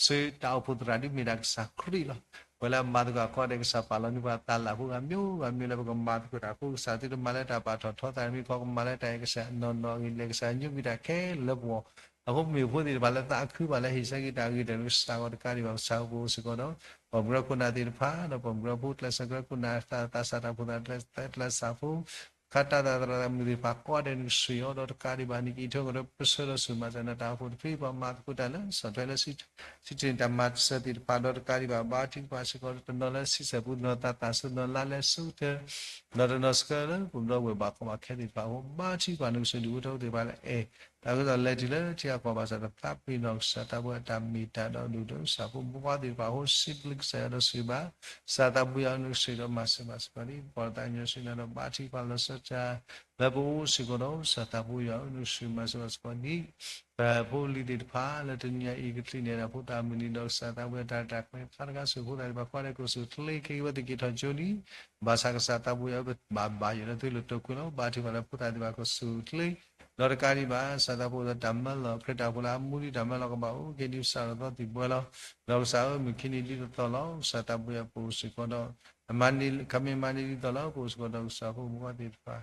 ဆူတၢ်အိၣ်ဖှိၣ်သရၣ်ဒ်မ့ၢ်ဒၣ်ကစၢ်ခရံာ်လီၤ. ပှၤလၢအမၤသကိးကိးဂၤဒဲး ကစၢ်ပာ်လီၤန့ၢ်ပှၤတၢ်လၢ်ဖိဂၤမံၤဂၤမံၤလၢပကမၤသကိးတၢ်အဃိ ကစၢ်သုတမၤလၢတၢ်ပာ်ထီၣ်ထီသးတမံၤဃီ ကမၤလၢတၢ်အဲၣ်ကစၢ်နီၢ်နီၢ်ဂ့ၤ လဲၤကစၢ်ညိကွံာ်တၢ်ခဲလၢာ်လၢပဂီၢ် အဃိပမ့ၢ်ဖိသ့ၣ်တဖၣ်လၢသးခုဘၣ်လၢဟ့ၣ်ဆၢက့ၤတၢ်ဂ့ၤတၢ်လၢကစၢ်ဂီၢ်တကးဒံးဘၣ် ကစၢ်အိၣ်ဘူးစ့ၢ်ကီးဒီး ပှၤမုၢ်ကရၢခိၣ်နၢ်သ့ၣ်တဖၣ် ဒီးပှၤမုၢ်ကရၢဖိကျဲးစၢးကရၢခိၣ်နၢ် သးစၢ်တၢ်အိၣ်ဖှိၣ်သရၣ်ကျဲးစၢး သးစၢ်တၢ်အိၣ်ဖှိၣ်သရၣ်မုၣ်သ့ၣ်တဖၣ် ကိးဂၤဒဲးနကဆိၣ်ဂ့ၤအီၤဒီးတကးဒံးဘၣ် နကအံးထွဲကဒီးပဆၢဒီးဆိၣ်မၤစၢၤနတၢ်အိၣ်ဖှိၣ်တဖု ပှၤမၤသကိးတၢ်လၢဆီၣ်ထွဲလၢ စံၣ်တ့ၢ်တၢ်မၤစၢၤသ့ၣ်တဖၣ်ဒီးတကးဒံးဘၣ် ဘါထုကဖၣ်စ့ၢ်ကီး တနီၤလၢဆံဆဲၣ်ပူၤ တနီၤသးသၣ်ဆၢ တနီၤလါလဲဆၢကတၢၢ် ဒီးတနီၤဆှၢလၢပူၤဒီးဝဲၢ်ဘၣ်ကီဘၣ်ခဲသ့ၣ်တဖၣ်အဃိ ဘါထုကဖၣ်နကဆိၣ်ဂ့ၤဒူၣ်ဖိထၢဖိသ့ၣ်တဖၣ်လၢအဲၣ် တၢ်ကစီၣ်လဲၤတုၤလၢထံဂၤကီၢ်ဘၣ်ဆၣ် တသးပ့ၤနီၣ် ကစၢ်သးဘိယွၤအတၢ်မ့ၢ်တၢ်ဒီးဒိၣ်ဒီးကစၢ်ဖိမုၣ်ဖိခွါသ့ၣ်တဖၣ်အဃိ စံးဘျုးကစၢ်ယွၤဒီးဆိၣ်ဂ့ၤဘၣ် ကစၢ်သးဘိယွၤနကဆိၣ်ဂ့ၤဒီးမၤစၢၤဘၣ်စ့ၢ်ကီးဒ် ပှၤတၢ်ကညီစံးနၤဒီးဘါထုကဖၣ်လီၤဆီဒၣ်တၢ် လၢပအိၣ်စ့ၢ်ကီးဒီး ကစၢ်သးဘိယွၤနကဆိၣ်ဂ့ၤမၤစၢၤဘၣ်စ့ၢ်ကီးဒ် ပဖိပလံၤသ့ၣ်တဖၣ် လၢတနံၤအံၤကသံၣ်န့ၣ်ဒီးဖိသၣ်မုၢ်နံၤဒီးကစၢ်သးဘိယွၤတၢ်ရဲၣ်တၢ်ကျဲၤဖျါတဂၤ ဆိၣ်ဂ့ၤဖိသၣ်သ့ၣ်တဖၣ် ကိးဂၤဒဲးကအိၣ်ဆူၣ်အိၣ်ချ့က့ၤဝဲသက့ၤထီၣ်ကၠိလံ ဘၣ်ဆၣ်ကစၢ်သးဘိယွၤပဘၣ်ဘၣ်ယိၣ်လၢသုလိၤတိာ်ကွံာ်လီၤ. ဘါထုကဖၣ်လၢဖိသၣ်သ့ၣ်တဖၣ်ကအိၣ်ဆူၣ်အိၣ်ချ့ ဒီးတကးဒံးဘၣ် ကစၢ်သးဘိယွၤတၢ်မၢလီၤ ခရံာ်တၢ်အိၣ်ဖှိၣ်လၢအမူဒံးတၢ်မၢလီၤကဘၣ်အိၣ် ကဲဒ်ပစးထီၣ်သီသံၣ်ဘှဲလီၤ. ဒီးကစၢ်ဧၢ မုၢ်ခံနံၤဒ်သိးသိးလီၤ ကစၢ်သးဘိယွၤပအိၣ်စ့ၢ်ကီးဒီး အမၤန့ၢ် ခမ့ၢ်မၤန့ၢ်ဒ်သိးလီၤ ပအိၣ်စ့ၢ်ကီးဒီးကစၢ်ဖိမုၣ်ဖိခွါသ့ၣ်တဖၣ်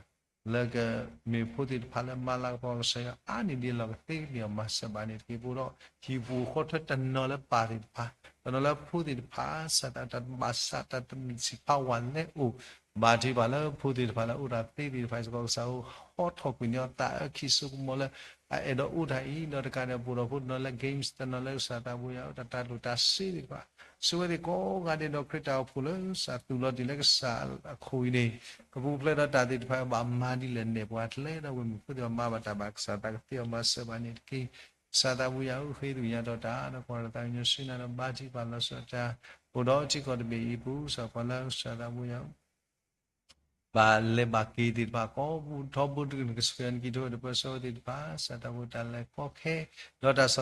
လၢကမ့ၢ်ဖိသ့ၣ်တဖၣ်လၢမၤလၤကပီၤကစၢ်ယွၤအါန့ၢ်ဒ်အလီၢ်ကသ့န့ၣ်အီၤ မၤစၢၤဘၣ်န့ၣ်တက့ၢ်. ပအိၣ်ဒီးဟံၣ်ပူၤဃီထွဲတနီၤလၢပၢ်သ့ၣ်တဖၣ် တနီၤလၢဖိသ့ၣ်တဖၣ် စၢ်တၢ်ဘၣ်ဆၣ်တၢ်တမံၤဆံးဖးဝဲလဲၣ်အိၣ် ဘါထုကဖၣ်လၢဖိသ့ၣ်တဖၣ်လၢအိၣ်တၢ်သ့သ့ၣ်တဖၣ်စ့ၢ်ကီး ကစၢ်ဧၢ ဟီထီၣ်ကွံာ်န့ၢ်အီၤသးအၢခံဆိကမိၣ်လၢ အအဲၣ်ဒိးအိၣ်တၢ်အံၤ ဒီးတကးဒံးပအိၣ်ဒီးဖိတနီၤလၢ games တနီၤလၢကစၢ်သးဘိယွၤ တၢ်တၢ်လိၣ်တၢ်စ့သ့ၣ်တဖၣ် ဆိၣ်ဂ့ၤဝဲသ့ၣ်ကိးဂၤဒဲးဒီးခရံာ်တၢ်အိၣ်ဖှိၣ်လၢကစၢ်သူၣ်လီၤတံၢ်လၢကစၢ်အခိၣ်အံၤန့ၣ် ကပူၤဖျဲးဒီးတၢ်သ့ၣ်တဖၣ်ဘၣ်မၤဒ်လဲၣ်နဲၣ်ပှၤ တလဲဒီးဝဲၢ်မုၢ်ဖိသ့ၣ်တဖၣ်မၤဘၣ်တၢ်ဘၣ်ကစၢ်သးကသ့အီၤ မၤစၢၤဘၣ်န့ၣ်တက့ၢ်. ကစၢ်သးဘိယွၤဧၢ ဃ့သကွံာ်ညါထီၣ်တၢ် ဒီးပှၤတၢ်ကညီစံးနၤဒီးဘါထုကဖၣ်လီၤဆီဒၣ်တၢ် အိၣ်ဒီးထံကီၢ်တဘ့ၣ်အံၤအပူၤ ကစၢ်ပှၤလၢကစၢ်သးဘိယွၤ ဘၣ်လဲၤဘၣ်က့ၤသ့ၣ်တဖၣ် ကိးပူၤထီဘိတကနံၣ် ကစၢ်ယွၤနက့ၤထီၣ်ဝဲတပၢၢ်ဆၢဝဲသ့ၣ်တဖၣ် ကစၢ်သးဘိတၢ်လဲၤခီ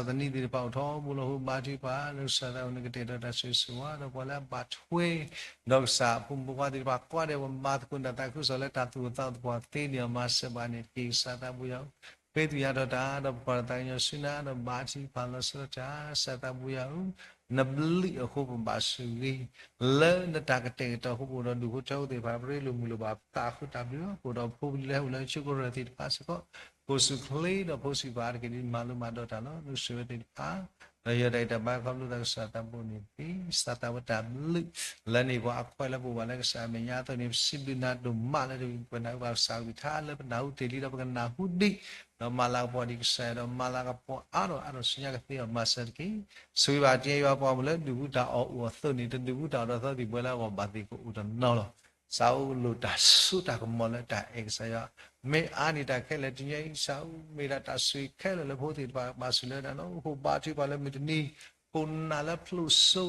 ခဲ ဒီးတၢ်ဆီၣ်သနံးသ့ၣ်တဖၣ်အိၣ်ထီဘိလီၤ. အဃိဘါထုကဖၣ်လၢကစၢ်သးဘိနကတဲာ်ဒီးတၢ်ဆိၣ်ဂ့ၤဆိၣ်ဝါ ဒီးပှၤလၢအဘၣ်ထွဲ ဒီးကစၢ်အဖိမုၣ်ဖိခွါသ့ၣ်တဖၣ် ကိးဂၤဒဲးပမၤသကိးတၢ်သးခုကစီၣ်လၢတၢ်သူၣ်အိၣ်သးအိၣ်သပှၢ်သ့န့ၣ် မၤစၢၤဘၣ်န့ၣ်တက့ၢ်. ကစၢ်သးဘိယွၤဧၢ ဃ့သကွံာ်ညါထီၣ်တၢ် ဒီးပပှၤတၢ်ကညီစံးနၤ ဒီးဘါထုကဖၣ်လီၤဆီဒၣ်တၢ် ကစၢ်သးဘိယွၤဧၢ နဘျုးအဃိပဘၣ်ဆိၣ်ဂ့ၤ လၢနတၢ်ကတဲာ်ကတီၤအဃိ ပအိၣ်ဒီးဒူၣ်ဖိထၢဖိသ့ၣ်တဖၣ် ပရ့လိာ်မုာ်လိာ်ဘၣ်သးအဃိတၢ်ဘျုးလီၤ. ပအိၣ်ဒီးဖိပလံၤလၢဟူးလၢဆိကရၢၢ်သ့ၣ်တဖၣ်စ့ၢ်ကီး ကိၣ်ဆူၣ်ချ့ဒီးဖိဆံးပာ်တက့ၢ် ဒ်မၤလိမၤဒိးတၢ်လီၤ. နကဆိၣ်ဂ့ၤဝဲသ့ၣ်တဖၣ် ဒီးယွၤတၢ်အံၤတၢ်ဘါခီဖျိသးကစၢ်သးဘိန့ၣ်တက့ၢ်. ကစၢ်သးဝဲတၢ်ဘျုး လၢန့ၣ်ပှၤအခွဲးလၢပအိၣ်ဘၣ်လၢကစၢ်အမဲာ်ညါအသိးန့ၣ် ပစံးဘျုးနၤဒိၣ်မးလၢပနၢ်ဟူဘၣ်ကစၢ်ကလုၢ်ကထါ လၢပနၢ်ဟူတ့ၢ်လံဒီးပကနၢ်ဟူဒံး ဒီးမၤလၤကပီၤဒံးကစၢ်ယွၤ ဒီးမၤလၤကပီၤအါထီၣ်အါထီၣ်ဆူညါကသ့အီၤ မၤစၢၤတက့ၢ်. ဆိၣ်ဂ့ၤဘၣ်တနံၤအံၤပှၤမုၢ်လၢဒုၣ်ဟူတၢ်အီၣ်အိၣ်အသိးန့ၣ် တဒုၣ်ဟူတၢ်အီၣ်ဒီးသီသံၣ်ဘှဲလၢအဂီၢ်ဘၣ်သ့ၣ်ကအိၣ်တနီၤလီၤ. ကစၢ်ဧၢ လိၣ်တၢ်စိတၢ်ကမီၤလၢတၢ်အဲၣ်ကစၢ်ယွၤ မ့ၢ်အါန့ၢ်တၢ်ခဲလၢာ်တနံၤအံၤ ကစၢ်ဧၢ မ့ၢ်ဒၣ်တၢ်ဆိၣ်ဂ့ၤခဲလၢာ်လၢဖိသ့ၣ်တဖၣ်ဘၣ်ဆိၣ်လၢတၢ်လီၤ. အဃိဘါထုကဖၣ်လၢမုၢ်တနံၤ ခိၣ်နၢ်လၢဖျိစိ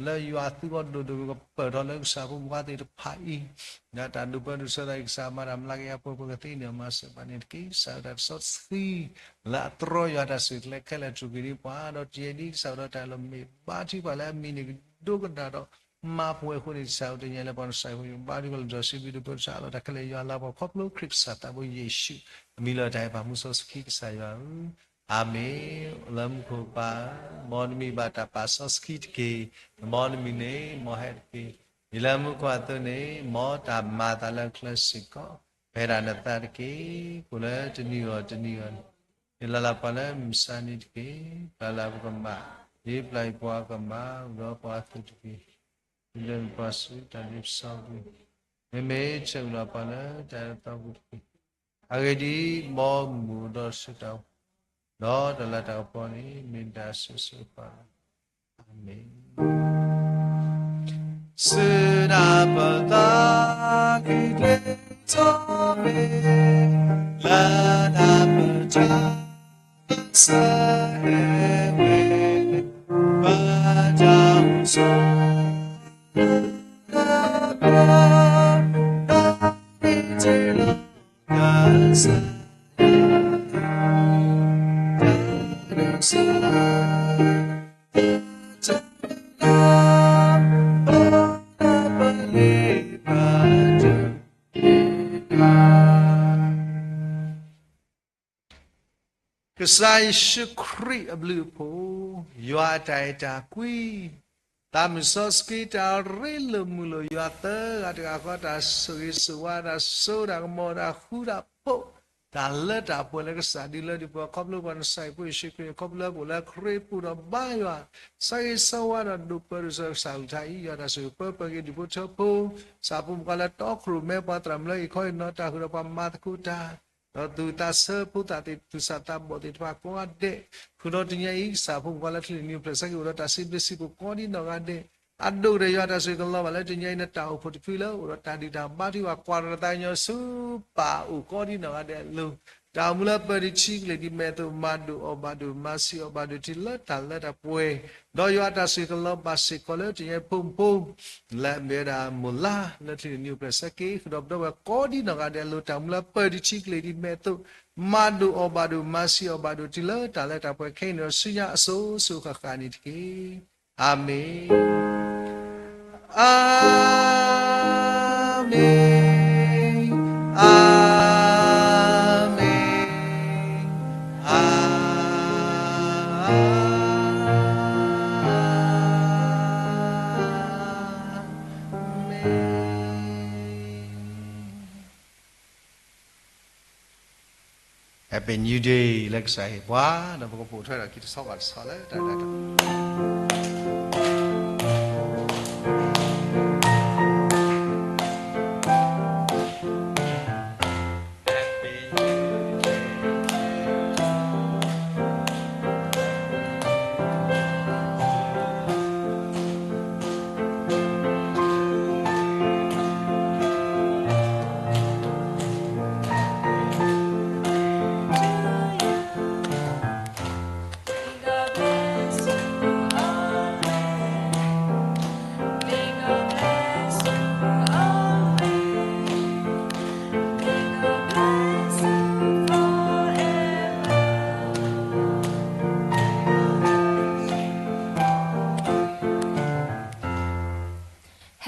လၢယွၤသုဂီၢ်ဒိၣ်ဒိၣ်ကပၢၢ်ထီၣ်လၢကစၢ်ဖိမုၣ်ဖိသ့ၣ်တဖၣ်အံၤ ဒ်တၢ်ဒိးပၢဒိးဆှၢသးအံၤ ကစၢ်မၤတၢ်မျးကယၤပှဲၤပှဲၤကသ့န့ၣ် မၤစၢၤဘၣ်န့ၣ်တက့ၢ်. ကစၢ်တၢ်တစီဆှံ လၢအတြီယွၤတၢ်စူၢ်ကျဲခဲလၢာ်တြူာ်က့ၤဒံးပှၤ ဒီးတယံာ်ဒံးကစၢ်ဒီးတၢ်လီၤမ့ၢ်ဘါထုကဖၣ်လၢအမံၤန့ၣ်ကဒိကနၣ်ဒီး မၤပှဲၤအဃိန့ၣ် ကစၢ်ဧၢ တနံၤအံၤလၢပှၤကစၢ်အံၤ ဘါထုကဖၣ်လၢတြီဆံဘျုးဒိၣ်ပၢတၢ်ဆါအလီၢ်တၢ်ခဲလၢာ် ယွၤလၤကပီၤခီဖျိခရံာ်ကစၢ်သးဘိယ့ၣ်ၡူး အမံၤလီၤတၢ်အဲၣ်ပၢ်မူစီဆှံကစၢ်ယွၤဧၢ အၤမ့ၣ်. လၢမူခိၣ်ပၢ်ဧၢ, မ်နမံၤဘၣ်တၢ်ပာ်စီဆှံတက့ၢ်. မ်နမံၤန့ၣ် မ်ဟဲတက့ၢ်. ဒ်လၢမူခိၣ်အသိးန့ၣ် မ်တၢ်မၤအသးလၢအချၢစ့ၢ်ကီး ပဟဲဒၣ်နသးတက့ၢ်. ကိးလၢတနံၤဂီၢ်တနံၤဂီၢ်န့ၣ် ဟ့ၣ်လီၤလၢပှၤလၢမုၢ်ဆါနံၤတက့ၢ်. ပျၢ်လၢပကမၣ်, ဒ်ပျၢ်အံၤပှၤကမၣ် အိၣ်ဒီးပှၤအသိးတက့ၢ်. ဒ်လဲၣ်ပှၤဆူတၢ်ဒ်ပစီပူၤ, မ့မ့ၢ်ဆဲးအိၣ်လီၤပှၤလၢတၢ်အဲၣ်အသီပူၤတက့ၢ်. အဂ့ၢ်ဒ်အံၤ, မ်မူၤဒီးဆူတၢ်အိၣ်ဖှိၣ်, ဒီးတၢ်လၤတၢ်ကပီၤန့ၣ် မ့ၢ်တၢ်အစိၤစိၤအဃၣ်လီၤ. မ့ၢ် စူနပသးကံၢ်ကျဲထီၣ်မ့ၢ် လၢနပတၢ်ဆၢဟဲဝဲ ဘၣ်တၢ်အိၣ်ဆိး လၢနပျၢၤ တၢ်မ့ၢ်တ့ၢ်လီၤ ကစၢ်ယွၤ တၢ်ဒိးစၢၤ တၢ်တလၢ ဘၣ်တၢ်ပလ့ၤဘၣ်တၢ် ကစၢ်ယ့ၣ်ၡူးခရံာ်အဘျုးအဖှိၣ်, ယွၤအတၢ်အဲၣ်တၢ်ကွံ, သးမုၢ်စီဆှံတၢ်ရ့လိာ်မုာ်လိာ် ယွၤသၢဂၤတဂၤဃီ တၢ်ဆိၣ်ဂ့ၤဆိၣ်ဝါ တၢ်စိတၢ်ကမီၤ တၢ်ဃူတၢ်ဖိး တၢ်လၢတၢ်ပှဲၤလၢကစၢ်ဒုးလၢဒုးပှၤ ခီဖျိပှၤနဆၣ်အံၤဖိယ့ၣ်ၡူးခရံာ် ခီဖျိလၢပအိၣ်လၢခရံာ်ပူၤဒီးဘါယွၤ ဆၢဂ့ၤဆၢဝါဒီးဒိးပၢဒိးစၢၤကစၢ်အကလုၢ်ကထါအံၤ ယွၤတၢ်ဆိၣ်ဂ့ၤပၢပှဲၤက့ၤဒူၣ်ဖိထၢဖိ ဆၣ်ဖိမုၣ်ခွါလၢတီခိၣ်ရိၣ်မဲ ပှၤသရၣ်မုၣ်လၢအံၤခီအံၤနီၤ တၢ်ဃုာ်ဒီးပှၤမၤသကိးတၢ် ဒီးသူၣ်သးဆၢဖိသၣ်သ့ၣ် သူၣ်စၢ်သးဘီၣ်သ့ၣ်တဖၣ်ကိးဂၤဒဲး ဃုာ်ဒီးတနံၤအံၤ ကစၢ်ဖိမုၣ်ခွါလၢထံလုၢ်နံၤအိၣ်ဖျဲၣ်ဆၢက့ၤ အိၣ်ဒီးတၢ်စံးဘျုးစံးဖှိၣ်ကိးဒ်နီၢ်ဂၤဒဲး အဒိၣ်ကတၢၢ်ယွၤတၢ်ဆိၣ်ဂ့ၤကလီၤဘၣ်လၢတနံၤအံၤ နတၢ်အိၣ်ဖှိၣ်တဖုလၢအိၣ်ဒီးတၢ်ဒုၣ်တၢ်ဘါထုကဖၣ် ကွၢ်တၢ်သးကညီၤဆူပၢ်အအိၣ်ကိးဒ်နီၢ်ဂၤဒဲးအလိၤ တၢ်အိၣ်မူလၢပၢၤတဆံကလ့ၢ်ဒ်မဲာ်အသိး မၤဒိၣ်အီၣ်ဘၣ်ဒိၣ် မၤဆံးအီၣ်ဘၣ်ဒိၣ်တုၤလၢတၢ်လၢတၢ်ပှဲၤ ဒီးယွၤတၢ်ဆိၣ်ဂ့ၤကလီၤဘၣ်စ့ၢ်ကီးလၢတနံၤအံၤဖိမုၣ်ဖိ လၢအမ့ၢ်ဝဲဒၣ်မိၢ်လါ လၢထံလုၢ်နံၤအိၣ်ဖျဲၣ်ဆၢက့ၤ ဃုာ်ဒီးပဒီပုၢ်ဝဲၢ်ကိးဒ်နီၢ်ဂၤဒဲးအလိၤ တၢ်အိၣ်မူလၢပၢၤတဆံကလ့ၢ်ဒ်မဲာ်အသိး မၤဒိၣ်အီၣ်ဘၣ်ဒိၣ် မၤဆံးအီၣ်ဘၣ်ဒိၣ်တုၤလၢတၢ်လၢတၢ်ပှဲၤခဲအံၤန့ၣ်ဒီး ဆူညါအစိၤစိၤဃၣ်ဃၣ်န့ၣ်တက့ၢ်. အၤမ့ၣ်, အၤမ့ၣ်, အၤမ့ၣ်, အၤမ့ၣ်. ဟဲပ့ၤ new day လၢကစၢ်ဟ့ၣ်ပှၤ ဒီးပကပိာ်ထွဲဒီးခံတဆီဘၣ်တဆီလၢတၢ်ဒၣ်တၢ်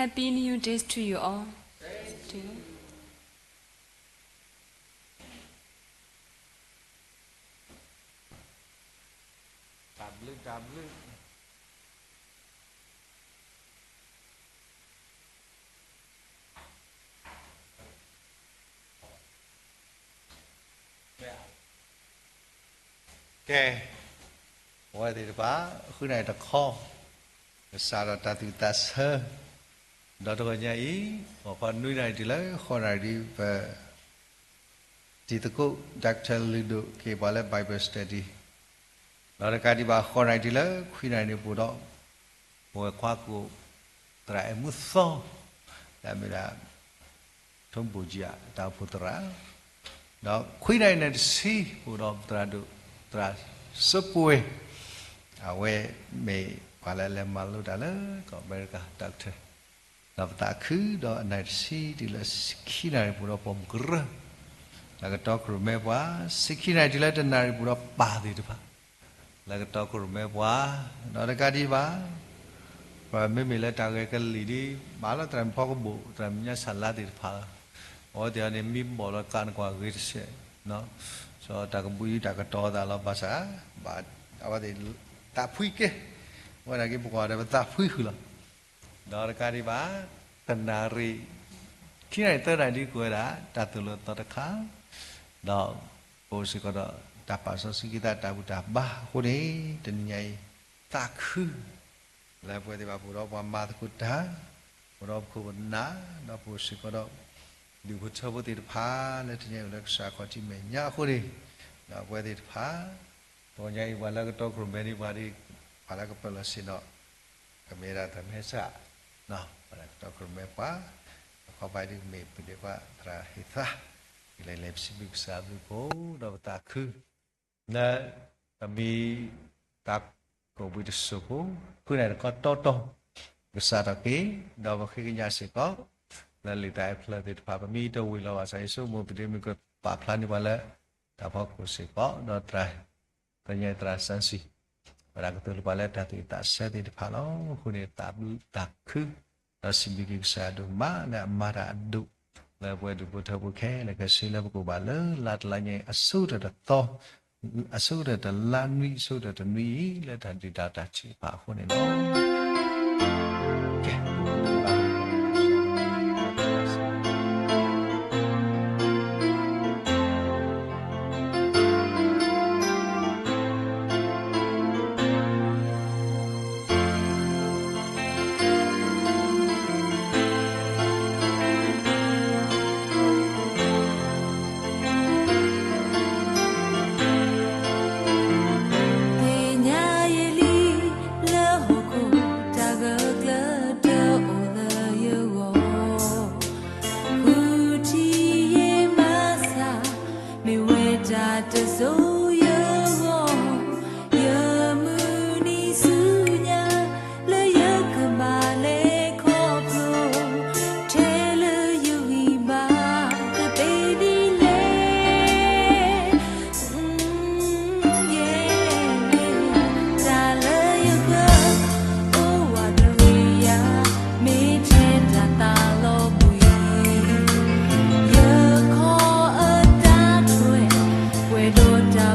Happy New Year to you all. တၢ်ဘျုး တၢ်ဘျုး ကဲ, ပဝဲသ့ၣ်တဖၣ် ဃုနၣ်ရံၣ်တခီ, ကစးထီၣ်တၢ်သူၣ်သးဆၢ, ဒီးတဂီၤညါအံၤ ဂီၤခီနွံနၣ်ရံၣ်တုၤလၢဃိးနၣ်ရံၣ်ဒ် ပ တံၤသကိး Doctor လုၢ်ဒိၣ် ကဟ့ၣ်ပှၤလၢ Bible Study, ဒီးတကးဒံးဘၣ် ဃိးနၣ်ရံၣ်တုၤလၢခွံနၣ်ရံၣ်န့ၣ်ပူၤဒီး ပဝဲခွါကိၣ် သရၣ်အဲၣ်မူသီ လၢအမ့ၢ်ဒၣ် ထိၣ်ဘိၣ်ကံအတၢ်အိၣ်ဖှိၣ်သရၣ်, ဒီးခွံနၣ်ရံၣ်န့ၣ်တဆံ ပအိၣ်ဒီးပသရၣ်ဒိၣ် သရၣ်စၢပှဲၤ, အဝဲမ့ၢ်ပှၤလၢလဲၤမၤလိတၢ်လၢကီၢ်အမဲရကၤ Doctor, ဒီးပသးခုဒီးအနၣ်ရံၣ်တဆံတုၤလၢဆံခံနၣ်ရံၣ်ပူၤဒီးပိာ်မုၣ်ကရၢ လၢကတီခိၣ်ရိၣ်မဲပှၤ, ဆံခံနၣ်ရံၣ်တုၤလၢတနၣ်ရံၣ်ပူၤဒီးပၢ်သ့ၣ်တဖၣ် လၢကတီခိၣ်ရိၣ်မဲပှၤ, ဒီးတကးဒံးဘၣ် ပမ့မ့ၢ်လၢတၢ်ဂဲၤကလံၣ်ဒ် မၤလီၤသရၣ်မုၣ်ဖီကဘိၣ် သရၣ်မုၣ်ညါဆၣ်လါသ့ၣ်တဖၣ်လီၤ, အဝဲသ့ၣ်အံၤန့ၣ် မ့ၢ်ဘီၣ်လီၤကးနကွၢ်ဂ့ၤတစဲး, စီၤတၢ်ကဘူၣ်အံၤတၢ်ကတီၤသးလီၤဘၣ်ဆၣ်, ဘၣ်အဝဲသ့ၣ်သးဖှံကဲ, အဝဲဒၣ်က့ၤပကွၢ်ဒီးပသးဖှံဃုာ်လီၤ. ဒီးတကးဒံးဘၣ် တနၣ်ရံၣ် ခံနၣ်ရံၣ်သၢနၣ်ရံၣ်ဒ်ကွဲးဝဲဒၣ် တၢ်သိၣ်လိသီတခါ, ဒီးပအိၣ်စ့ၢ်ကီးဒီးတၢ်ပာ်စီဆှံက့ၤသးတၢ်ဘူၣ်တၢ်ဘါအဃိန့ၣ် တနံၤညါအံၤ သးခု လၢပဝဲသ့ၣ်တဖၣ်ပအိၣ်ဒီးပှၤမၤသကိးတၢ်, ပအိၣ်ဒီးပခိၣ်ပနၢ်, ဒီးပအိၣ်စ့ၢ်ကီးဒီး ဒူၣ်ဖိထၢဖိသ့ၣ်တဖၣ် လၢတနံၤညါအံၤလၢကစၢ်ခီၣ်ထံးမဲာ်ညါအဃိန့ၣ်, ဒီးပဝဲသ့ၣ်တဖၣ် တနံၤညါအံၤပှၤလၢကတီခိၣ်ရိၣ်မဲန့ၣ် ပှၤဒ် ပှၤလၢကပၢလီၤဆ့ၣ်နီၤ ကမ့ၢ်ဒၣ်တၢ်မ့ၢ်စၢ်, ပှၤကတီၢ်ခိၣ်ရိၣ်မဲပှၤ, အခီပညီဒ်မ့ၢ်ပဒိးဘၣ်သရၣ်ဟ့ၣ်သါ, ကလဲၤလဲၤပစံးဘျုးကစၢ်အဘျုးအဖှိၣ် ဒီးပသးခု လၢ ပမ့ၢ်တၢ်ကိးဘျုးတစိၢ်ဖိ, ဖုၣ်န့ၣ်တခီတီတီ, ကစးထီၣ်က့ၤ, ဒီးပဃ့ကညးစ့ၢ်ကီး လၢလံာ်တၢ်အဲၣ်ဖျါသ့ၣ်တဖၣ် ပမ့ၢ်တဝ့ၤလီၤဘၣ်ဆၣ် ယဆိကမိၣ်ပဒိးမ့ၢ်ကပာ်ဖျါန့ၢ်ပှၤလၢ တၢ်ဖီခိၣ်စ့ၢ်ကီး ဒီးသရၣ် သညါသရၣ်စၢ်စံၣ် ဝဲဒၣ်ကတိၤလၢပှၤလၢတၢ်သူၣ်ဝံၣ်သးဆၢသ့ၣ်တဖၣ်လီၤ. အဃိန့ၣ် သးဘျုးသးခု ဒီးစံးဘျုးက့ၤကစၢ်ဒိၣ်မးလၢအမၤတၢ်အဒိၣ် လၢပဝဲဒူၣ်ဖိထၢဖိခဲလၢာ်ခဲဆ့လၢပကအိၣ်ဘၣ်လၢလါတလါညါအံၤ အဆိကတၢၢ်တသီ, အဆိကတၢၢ်တလါနွံ အဆိကတၢၢ်တနွံအံၤ လၢတၢ်ဒုၣ်တၢ်တၢ်ထုကဖၣ်အဃိန့ၣ်လီၤ. ကဲ သ့ၣ်ညါယလံ လၢဟီၣ်ခိၣ်တၢ်ဂၢၢ်ကျၢၤတအိၣ်လၢယဂီၢ်, ဃုထံၣ်ယမၤဆါ မ့ၢ်ဝဲတၢ်တစိၤယဂီၢ်, ယမုၢ်နံၤဆူညါ လၢယကဘၣ်လဲၤခီဖျိ ထဲလၢယဂံၢ်ဘါ တသ့ဒ်လဲၣ် တၢ်လၢယဃၢၤ အိၣ်ဝးတရံးယၤ မ့ၢ်ထဲတၢ်သးလီၤဘှံး, ယခီအတၢ်ထွဲ ပှဲၤဒီးတၢ်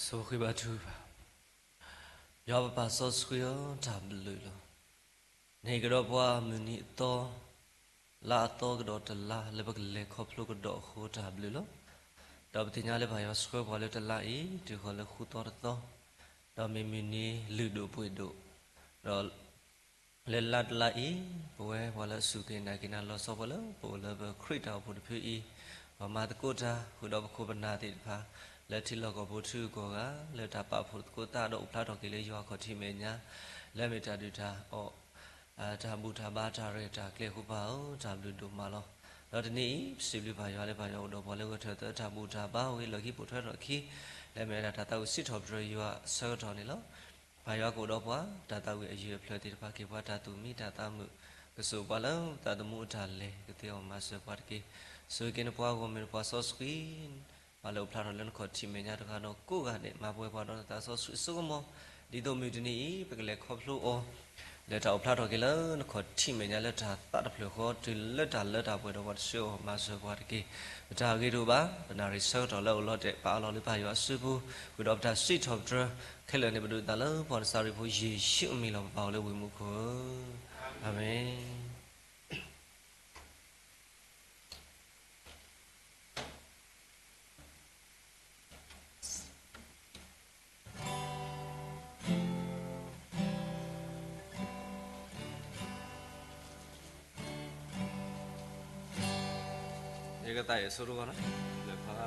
ဆိၣ်ဂ့ၤဘၣ်ထူဘၣ်. ယွၤပပၢ်စီဆှံဧၢ, တၢ်ဘျုးလီၤ. နဟ့ၣ်ကဒီးပှၤမုၢ်နံၤအသီ, လါအသီကဒီးတလါ လၢပကလဲၤခီဖျိကဒီးအဃိ တၢ်ဘျုးလီၤ. ဒီးပသ့ၣ်ညါလၢပၢ်ယွၤဆှၢပှၤလၢတလါအံၤ တုၤဃီၤလၢဃုသီတသီ, ဒီးမ့ၢ်မုၢ်နံၤလုၢ်ဒိၣ်ပှ့ၤဒိၣ်, ဒီး လၢလါတလါအံၤ, ပဝဲပှၤလၢအစူၢ်က့ၤနာ်က့ၤနၤလီၤဆီ ပှၤလၢပအိၣ်လၢပခရံာ်တၢ်အိၣ်ဖှိၣ်တဖုအံၤ, ပမၤသကိးတၢ်ဃုာ်ဒီးပခိၣ်ပနၢ်သ့ၣ်တဖၣ် လၢထံလီၢ်ကီၢ်ပူၤထံဂုၤကီၢ်ဂၤ လၢတၢ်ပာ်ဖှိၣ်သကိးသးဒီးအိၣ်ဖျါထီၣ်က့ၤလၢယွၤအခီၣ်ထံးမဲာ်ညါ, လၢမ့ၢ်တၢ်ဒုၣ်တၢ်အီၣ်, တၢ်ဘူၣ်တၢ်ဘါတၢ်ရဲၣ်တၢ်ကျဲၤအဃိ ပၢ်ဧၢ, တၢ်ဘျုးဒိၣ်မးလီၤ. ဒီးတနံၤအံၤ ပစံးဘျုးပၢ်ယွၤလၢပၢ်ယွၤအိၣ်ဒီးပှၤလၢဂဲၤထၢၣ်သၢတၢ်ဘူၣ်တၢ်ဘါဝံၤအလီၢ်ခံ ပိာ်ထွဲထီၣ်အခံ, လၢမ့ၢ်ဝဲဒၣ်တၢ်သးဝံၣ်စံးထီၣ်ပတြၢၤယွၤအဆၢကတီၢ်န့ၣ်လီၤ. ပၢ်ယွၤကအိၣ်ဒီးပှၤ, တၢ်သးဝံၣ်အယုၢ်အဖျၢၣ်သ့ၣ်တဖၣ် က့ၤပှၤတၢ်သူၣ်မံတၢ်သးမုာ်, ကစိာ်ပှၤလၢသးသမူအတၢ်လဲၤ, ကသ့အီၤမၤစၢၤပှၤတက့ၢ်. ဆိၣ်ဂ့ၤက့ၤနပှၤဂီၢ်မုၢ်နပှၤစီဆှံ, ပှၤလၢအိၣ်ဖျါထီၣ်လၢနခီၣ်ထံးမဲာ်ညါတဂၤဒီးကိးဂၤဒဲး, မၤပှဲၤပှၤဒီးနသးစီဆှံအစိကမီၤ, ဒ်သိးမုၢ်တနံၤအံၤ ပကလဲၤခီဖျိအီၤ လၢတၢ်အိၣ်ဖျါထီၣ်က့ၤလၢနခီၣ်ထံးမဲာ်ညါလၢတၢ်သးတဖျၢၣ်ဃီ, တုၤလၢတၢ်လၢတၢ်ပှဲၤဒီး ပှၤတဆှၢအီၤမၤစၢၤပှၤတက့ၢ်. ပတၢ်ဂ့ၤတအိၣ်ဘၣ်, ပနၣ်ရံၣ်ဆၢကတီၢ်လၢအအိၣ်လီၤတဲာ် ပာ်အီၤလီၤလၢပၢ်ယွၤအစုပူၤ, ဃုာ်ဒီးပတၢ်စံးထီၣ်ပတြၢၤခဲလၢာ်န့ၣ် ပဒုးသးလၢပှၤနစၤရ့းဖိယ့ၣ်ၡူးအမံၤလီၤ. ပပၢ်အိၣ်လၢဝ့ၢ်မူခိၣ်ဧၢ, အၤမ့ၣ်. ယကသးအံၤအဆိတဂီၢ်န့ၣ်, လဲၤဖးလၢ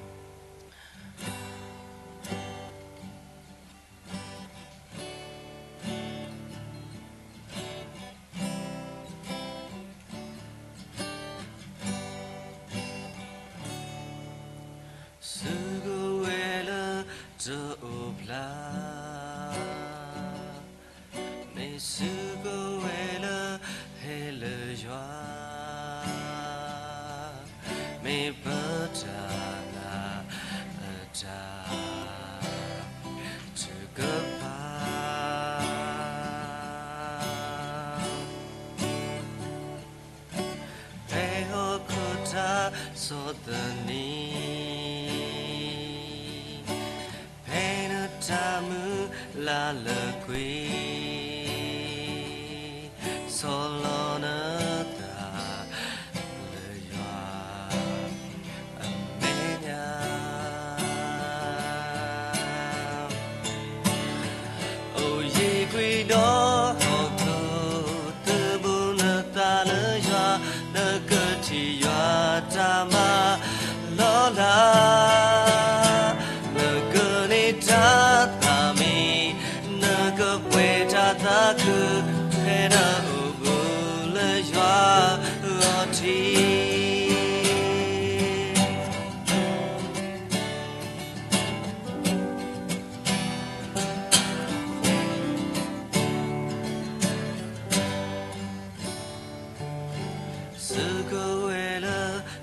စုကဝဲၤလၢတအိၣ်ဖျါ, မ့ၢ်စုကဝဲၤလၢဟဲလၢယွၤ, မ့ၢ်ပတၢ်နာ်အတၢ်ထုကဖၣ်. ဖဲဟီၣ်ခိၣ်တၢ်ဆီၣ်သနံး, ဖဲနတၢ်မုၢ်လၢ်လၢကွံာ်, ဆီၣ်လီၤနသးလၢယွၤအမဲာ်ညါ. အိၣ်ယံၤကွံာ်ဒီးဟီၣ်ခိၣ်, သုးဘူးနသးလၢယွၤ, နကထံၣ်ယွၤတၢ်မၤလီၤလး. နကန့ၢ်တၢ်သးမံ, နကပှဲၤတၢ်သးခု, ဖဲနအိၣ်ဘူးလၢယွၤအထံး. စုကဝဲၤလၢ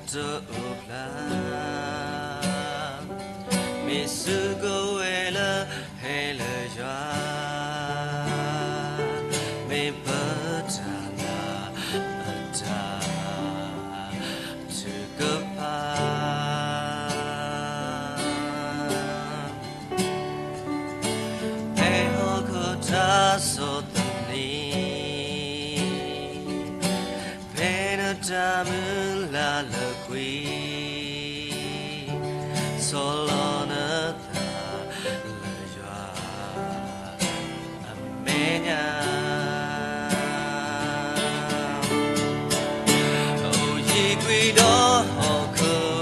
တအိၣ်ဖျါ, မ့ၢ်စုကဝဲၤလၢဟဲလၢယွၤ, မ့ၢ်ပတၢ်နာ်အတၢ်ထုကဖၣ်. ဖဲဟီၣ်ခိၣ်တၢ်ဆီၣ်သနံး, ဖဲနတၢ်မုၢ်လၢ်လၢကွံာ်, ဆီၣ်လီၤနသးလၢယွၤအမဲာ်ညါ. အိၣ်ယံၤကွံာ်ဒီးဟီၣ်ခိၣ်,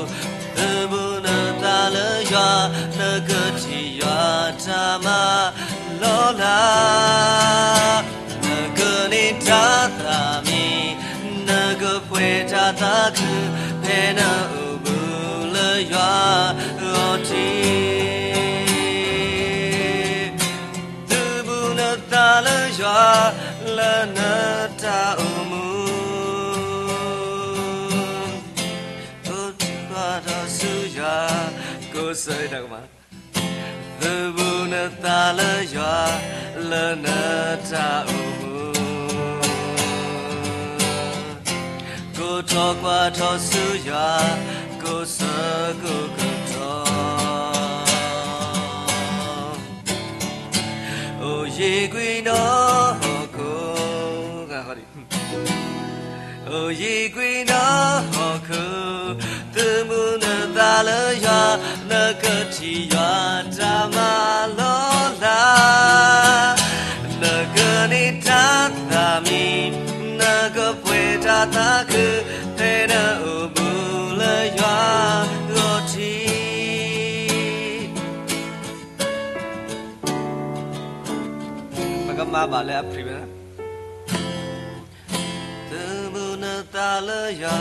သုးဘူးနသးလၢယွၤ, နကထံၣ်ယွၤတၢ်မၤလီၤလး. နကန့ၢ်တၢ်သးမံ, နကပှဲၤတၢ်သးခု, ဖဲနအိၣ်ဘူးလၢယွၤအထံး. သုးဘူးနသးလၢယွၤ, လၢနတၢ်အိၣ်မူ, ကိးထီၣ်ကွၢ်ထီၣ်ဆူယွၤ, ကိးဆၢ, သုးဘူးနသးလၢယွၤ, လၢနတၢ်အိၣ်မူ, ကိးထီၣ်ကွၢ်ထီၣ်ဆူယွၤ, ကိးဆၢကိးကတီၢ်. ယံာ်ကွံာ်နီၢ်ဟီၣ်ခိၣ်, အိၣ်ယံာ်ကွံာ်နီၢ်ဟီၣ်ခိၣ်, သုးမုၢ်နသးလၢယွၤ, နကထံၣ်ယွၤတၢ်မၤလီၤလး, နကန့ၢ်တၢ်သးမံ, နကပှဲၤတၢ်သးခု, ဖဲနအိၣ်မူလၢယွၤဂီၢ်ထံး ပကမၤဘၣ်လၢအဖျံးဝဲဒၣ်, သုးမုၢ်နသးလၢယွၤ,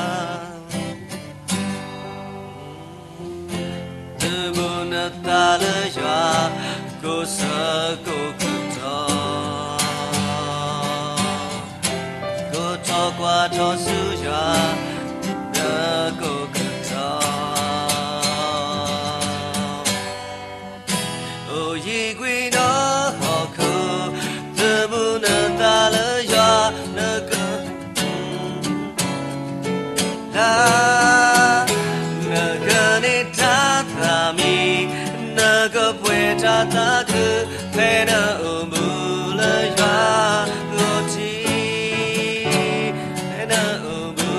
သုးမုၢ်နသးလၢယွၤ, ကိးဆၢကိးကတီၢ်, ကိးထီၣ်ကွၢ်ထီၣ်ဆူယွၤ, လၢကိးကတီၢ် အိၣ်ယံာ်ကွံာ်နီၢ်ဟီၣ်ခိၣ်, သုးမုၢ်နသးလၢယွၤ, နက, လၢ, နကန့ၢ်တၢ်သးမံ, နကပှဲၤတၢ်သးခု, ဖဲနအိၣ်မူလၢယွၤဂီၢ်ထံး, ဖဲနအိၣ်မူ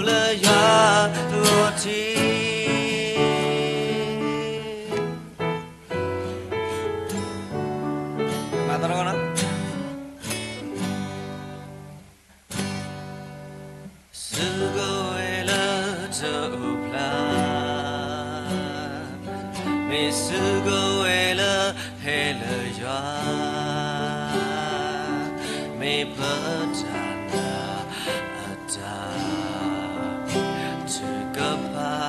လၢယွၤဂီၢ်ထံး မၤသီတခီနီၤ, စုကဝဲၤလၢတအိၣ်ဖျါ, မ့ၢ်စုကဝဲၤလၢဟဲလၢယွၤ, မ့ၢ်ပတၢ်နးအတၢ်ထုကဖၣ်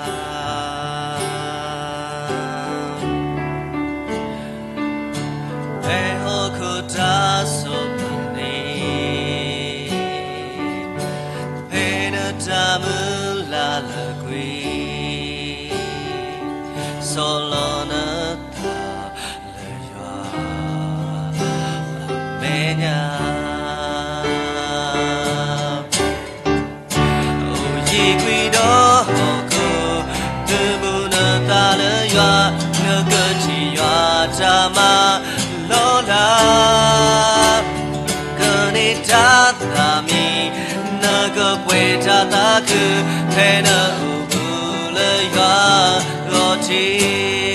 ဖဲဟီၣ်ခိၣ်တၢ်ဆိးပနံၤ, ဖဲနတၢ်မုၢ်လၢ်လၢာ်ကွံာ်, ဆီၣ်လီၤနသးလၢယွၤအမဲာ်ညါ အိၣ်ယံာ်ကွံာ်ဒီးဟီၣ်ခိၣ်, သုးမုၢ်နသးလၢယွၤ, နကထံၣ်ယွၤတၢ်မၤလီၤလး, ကန့ၢ်တၢ်သးမံ, နကပှဲၤတၢ်သးခု, ဖဲနအိၣ်မူလၢယွၤဂီၢ်ထ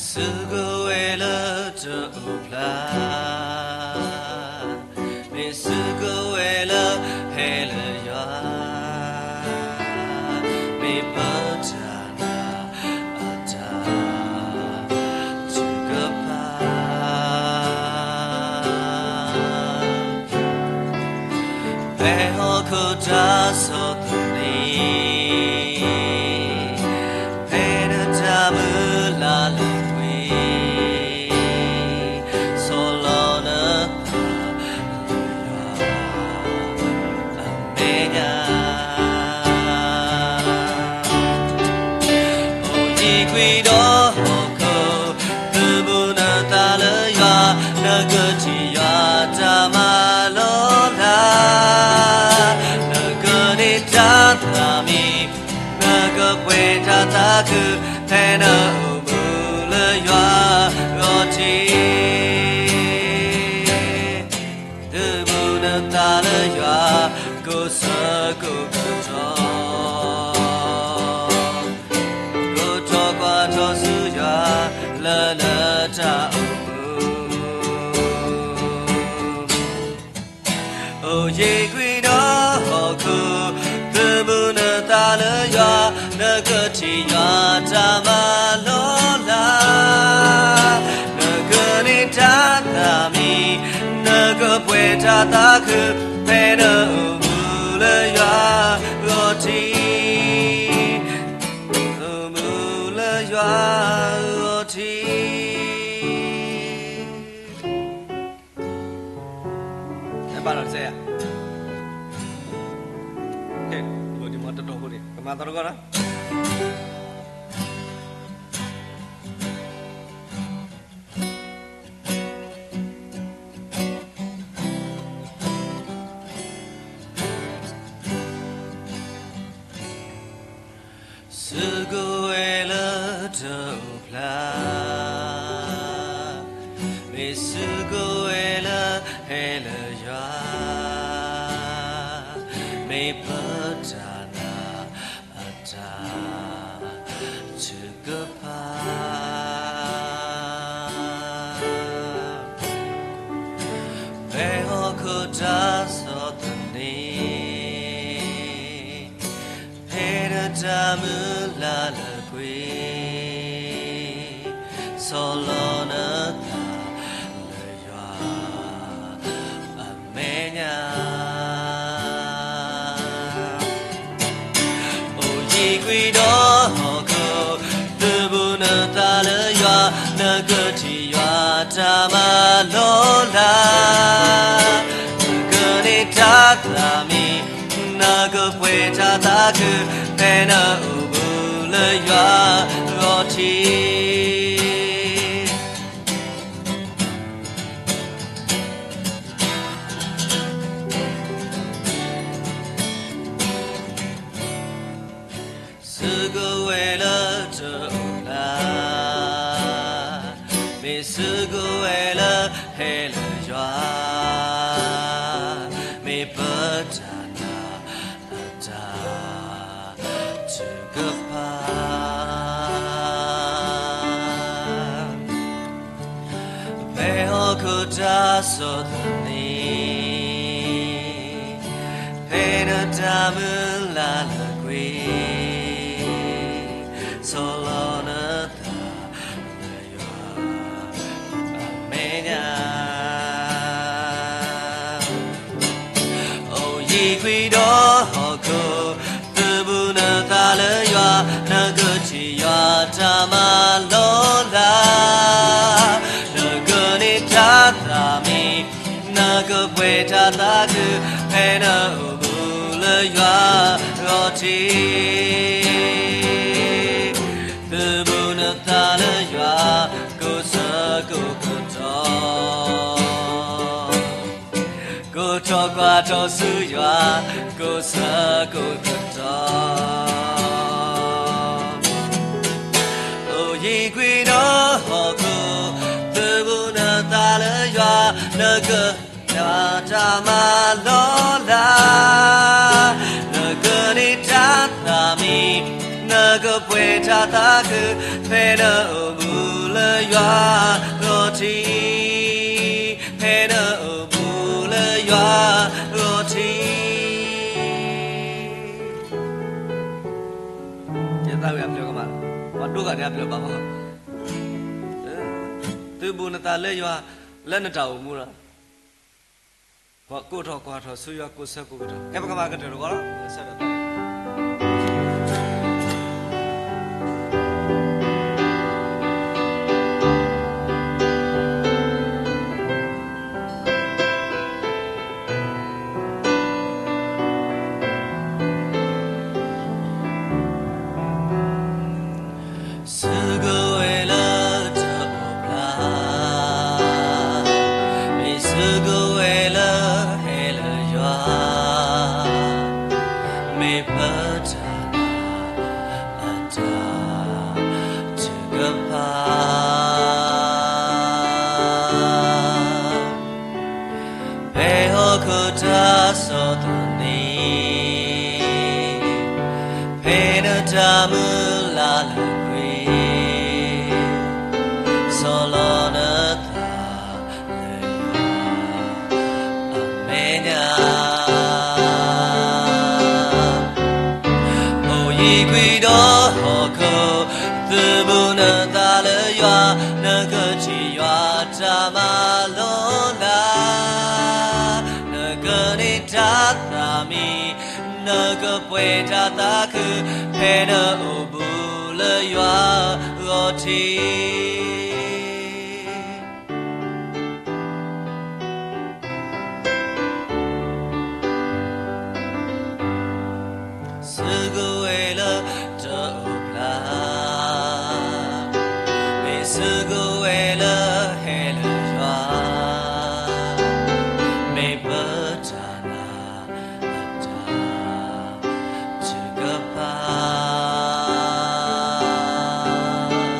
ံး စုကဝဲၤလၢတအိၣ်ဖျါ, မ့ၢ်စုကဝဲၤလၢဟဲလၢယွၤ, မ့ၢ်ပတၢ်နးအတၢ်ထုကဖၣ် ဖဲဟီၣ်ခိၣ်တၢ်ဆိးပနံၤ, ဖဲနတၢ်မုၢ်လၢ်လၢာ်ကွံာ်, ဆီၣ်လီၤနသးလၢယွၤအမဲာ်ညါ အိၣ်ယံာ်ကွံာ်ဒီးဟီၣ်ခိၣ်, သုးမုၢ်နသးလၢယွၤ, နကထံၣ်ယွၤတၢ်မၤလီၤလး, နကန့ၢ်တၢ်သးမံ, နကပှဲၤတၢ်သးခု, ဖဲနအိၣ်မူလၢယွၤဂီၢ်ထံး သုးမုၢ်နသးလၢယွၤ, ကိးဆၢကိးကတီၢ်, ကိးထီၣ်ကွၢ်ထီၣ်ဆူယွၤ, လၢနတၢ်အိၣ်မူ အိၣ်ယံာ်ကွံာ်ဒီးဟီၣ်ခိၣ်, သုးမုၢ်နသးလၢယွၤ, နကထံၣ်ယွၤတၢ်မၤလီၤလး, နကန့ၢ်တၢ်သးမံ, နကပှဲၤတၢ်သးခု, ဖဲနအိၣ်မူလၢယွၤဂီၢ်ထံး, အိၣ်မူလၢယွၤဂီၢ်ထံး ဘၣ်လီၤစဲးယၤ, ကမၤသီတဂီၢ်နီၤ. တအိၣ်ဖျါ, မ့ၢ်စုကဝဲၤလၢဟဲလၢယွၤ, မ့ၢ်ပတၢ်နာ်အတၢ်ထုကဖၣ်, ဖဲဟီၣ်ခိၣ်တၢ်ဆီၣ်သနံး ဖဲနတၢ်မုၢ်လၢ်လၢကွံာ်, ဆီၣ်လီၤနသးလၢယွၤအမဲာ်ညါ, အိၣ်ယံၤကွံာ်ဒီးဟီၣ်ခိၣ်, သုးဘူးနသးလၢယွၤ, နကထံၣ်ယွၤတၢ်မၤလီၤလး, နကန့ၢ်တၢ်သးမံ, နကပှဲၤတၢ်သးခု, ဖဲနအိၣ်ဘူးလၢယွၤဂီၤထံး စုကဝဲၤလၢတအိၣ်ဖျါ, မ့ၢ်စုကဝဲၤလၢဟဲလၢယွၤ, မ့ၢ်ပတၢ်နာ်အတၢ်ထုကဖၣ်, ဖဲဟီၣ်ခိၣ်တၢ်ဆီၣ်သနံး, ဖဲနတၢ်မုၢ်လၢ်လၢကွံာ်, ဆီၣ်လီၤနသးလၢယွၤအမဲာ်ညါ, အိၣ်ယံၤကွံာ်ဒီးဟီၣ်ခိၣ်, သုးဘူးနသးလၢယွၤ, နကထံၣ်ယွၤတၢ်မၤလီၤလး, နကန့ၢ်တၢ်သးမံ, နကပှဲၤတၢ်သးခု, ဖဲနအိၣ်ဘူးလၢယွၤဂီၤထံး, သုးဘူးနသးလၢယွၤ, ကိးဆၢကိးကတီၢ် ကိးထီၣ်ကွၢ်ထီၣ်ဆူယွၤ, ကိးဆၢကိးကတီၢ်, အိၣ်ယံၤကွံာ်ဒီးဟီၣ်ခိၣ်, သုးဘူးနသးလၢယွၤ, နက တၢ်မၤလီၤလး, နကန့ၢ်တၢ်သးမံ, နကပှဲၤတၢ်သးခု, ဖဲနအိၣ်ဘူးလၢယွၤဂီၤထံး, ဖဲနအိၣ်ဘူးလၢယွၤဂီၤထံး, ယသးဝံၣ်အဖျၢၣ်ကမၣ်, ပှၤဒိဂၤန့ၣ်အဖျၢၣ်ဘၣ်, သုးဘူးနသးလၢယွၤ, လၢနတၢ်အိၣ်မူလီၤ. ပှၤကိးထီၣ်ကွၢ်ထီၣ်ဆူယွၤကိးဆၢကိးကတီၢ်, ကဲပကမၤကတၢၢ်တကီးလီၤ. စုကဝဲၤလၢတအိၣ်ဖျါ, မ့ၢ်စုကဝဲၤလၢဟဲလၢယွၤ, မ့ၢ်ပတၢ်နာ်အတၢ်ထုကဖၣ်, ဖဲဟီၣ်ခိၣ်တၢ်ဆီၣ်သနံး, ဖဲနတၢ်မုၢ်လၢ်လၢကွံာ်, ဆီၣ်လီၤနသးလၢယွၤအမဲာ်ညါ, အိၣ်ယံၤကွံာ်ဒီးဟီၣ်ခိၣ်, သုးဘူးနသးလၢယွၤ, နကထံၣ်ယွၤတၢ်မၤလီၤလး, နကန့ၢ်တၢ်သးမံ, နကပှဲၤတၢ်သးခု, ဖဲနအိၣ်ဘူးလၢယွၤဂီၤထံး စုကဝဲၤလၢတအိၣ်ဖျါ, မ့ၢ်စုကဝဲၤလၢဟဲလၢယွၤ, မ့ၢ်ပတၢ်နာ်အတၢ်ထုကဖၣ်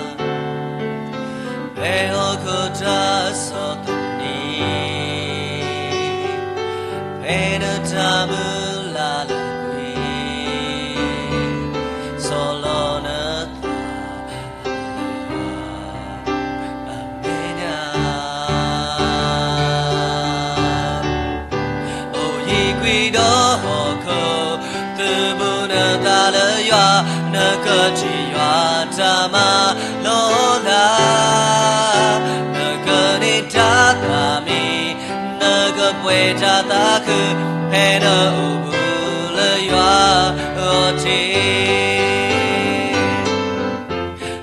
တၢ်ဆီၣ်သနံး, ဖဲနတၢ်မုၢ်လၢ်လၢကွံာ်, ဆီၣ်လီၤနသးလၢယွၤအမဲာ်ညါ. အိၣ်ယံၤကွံာ်ဒီးဟီၣ်ခိၣ်, သုးဘူးနသးလၢယွၤ, နကထံၣ်ယွၤတၢ်မၤလီၤလး. နကန့ၢ်တၢ်သးမံ, နကပှဲၤတၢ်သးခု, ဖဲနအိၣ်ဘူးလၢယွၤအအိၣ်ထံး.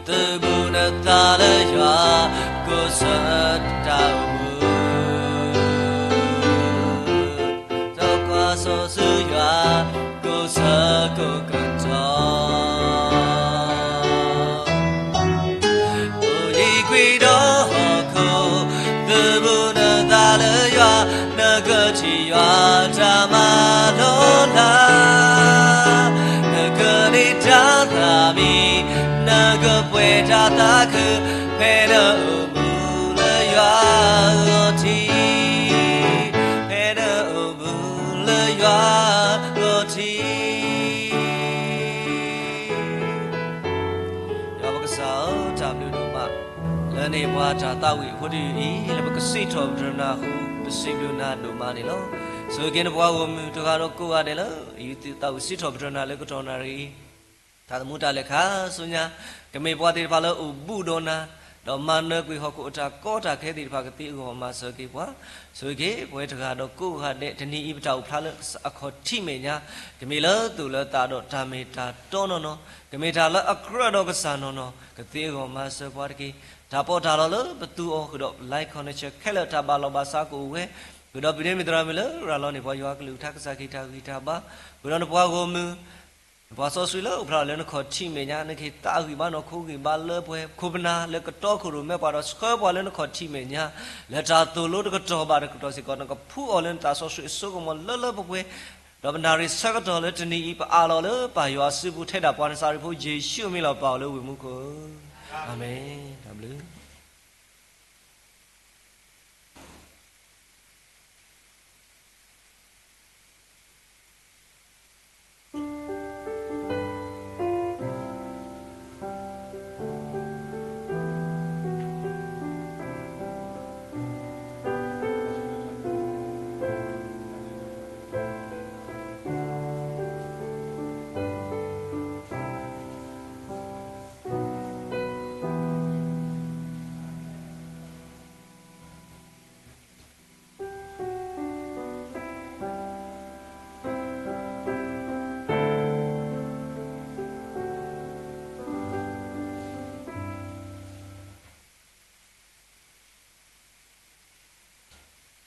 သုးဘူးနသးလၢယွၤ, ကိးဆၢတၢ်အိၣ်မူ, ဒီးကွၢ်စီဆှံယွၤ, ကိးဆၢကိးကတီၢ်. အိၣ်ယံၤကွံာ်ဒီးဟီၣ်ခိၣ်, သုးဘူးနသးလၢယွၤ, နကထံၣ်ယွၤတၢ်မၤလီၤလး. နကန့ၢ်တၢ်သးမံ, နကပှဲၤတၢ်သးခု, ဖဲနအိၣ်ဘူးလၢယွၤအအိၣ်ထံး, ဖဲနအိၣ်ဘူးလၢယွၤအအိၣ်ထံး. ယွၤပကစၢ်ဧၢ, တၢ်ဘျုးဒိၣ်မး လၢနဟ့ၣ်ပှၤတၢ်သးဝံၣ်အဃိတယုၢ်အံၤ, လၢပကစံးထီၣ်ပတြၢၤနၤအဃိ, ပစံးဘျုးနၤဒိၣ်မးန့ၣ်လီၤ. ဆိၣ်ဂ့ၤက့ၤနပှၤဂီၢ်မုၢ်တဂၤဒီးကိးဂၤဒဲးလၢ ယသးဝံၣ်စံးထီၣ်ပတြၢၤနၤလၢကတီၢ်နၣ်ရံၣ်အံၤ, တၢ်သမူတၢ်လဲၤခါဆူညါ, ကမ့ၢ်ပှၤသ့ၣ်တဖၣ်လၢအိၣ်ဘူးဒီးနၤ, ဒီးမၤနၢၤကွံာ်ဟီၣ်ခိၣ်အတၢ်ကီတၢ်ခဲသ့ၣ်တဖၣ် ကသ့အဂီၢ်မၤစၢၤက့ၤပှၤ. ဆိၣ်ဂ့ၤက့ၤပဝဲတဂၤဒီးကိးဂၤဒဲး, တနံၤအံၤပတၢ်အိၣ်ဖျါလၢအခီၣ်ထံးမဲာ်ညါ, ကမ့ၢ်လၢသူၣ်လၢသးဒီးတၢ်မ့ၢ်တၢ်တီနီၢ်နီၢ်, ကမ့ၢ်တၢ်လၢအကြၢးဒီးကစၢ်နီၢ်နီၢ်, ကသ့အဂီၢ်မၤစၢၤပှၤတက့ၢ်. တၢ်ပီးတၢ်လီလၢပသူအီၤ, ဃုာ်ဒီး life connection ခဲလၢာ် တၢ်ဘၣ်လီၤဘၣ်စးကအိၣ်ဝဲ, ဃုာ်ဒီးပဒိၣ်မုၣ်သရၣ်မုၣ်လၢရၤလီၤန့ၢ်ပှၤယွၤအကလုၢ်ကထါ ကစၢ်ခ့တၢ်ဂံၢ်တၢ်ဘါ, ဃုာ်ဒီးနပှၤဂီၢ်မုၢ် နပှၤစီဆှံလၢအိၣ်ဖျါလီၤလၢနခီၣ်ထံးမဲာ်ညါ, နကဟ့ၣ်သးဂံၢ်ဘါနီၢ်ခိဂံၢ်ဘါလၢပှဲၤ, ခိၣ်ပနၢ်လၢကတီခိၣ်ရိၣ်မဲပှၤဒီးဆှၢပှၤလၢနခီၣ်ထံးမဲာ်ညါ, လၢတၢ်သိၣ်လိတကတီၢ်ဘၣ်တကတီၢ်စ့ၢ်ကီး, နကဖှူအီၤလၢနသးစီဆှံအစိကမီၤလၢလၢပှဲၤပှဲၤ, ဒီးပနၣ်ရံၣ်ဆၢကတီၢ်လၢတနံၤအံၤ ပအးလီၤလၢပၢ်ယွၤစုပူၤ ထဲဒၣ်ပှၤနစၤရ့းဖိယ့ၣ်ၡူးအမံၤလီၤ ပၢ်အိၣ်လၢဝ့ၢ်မူခိၣ်ဧၢ, အၤမ့ၣ်.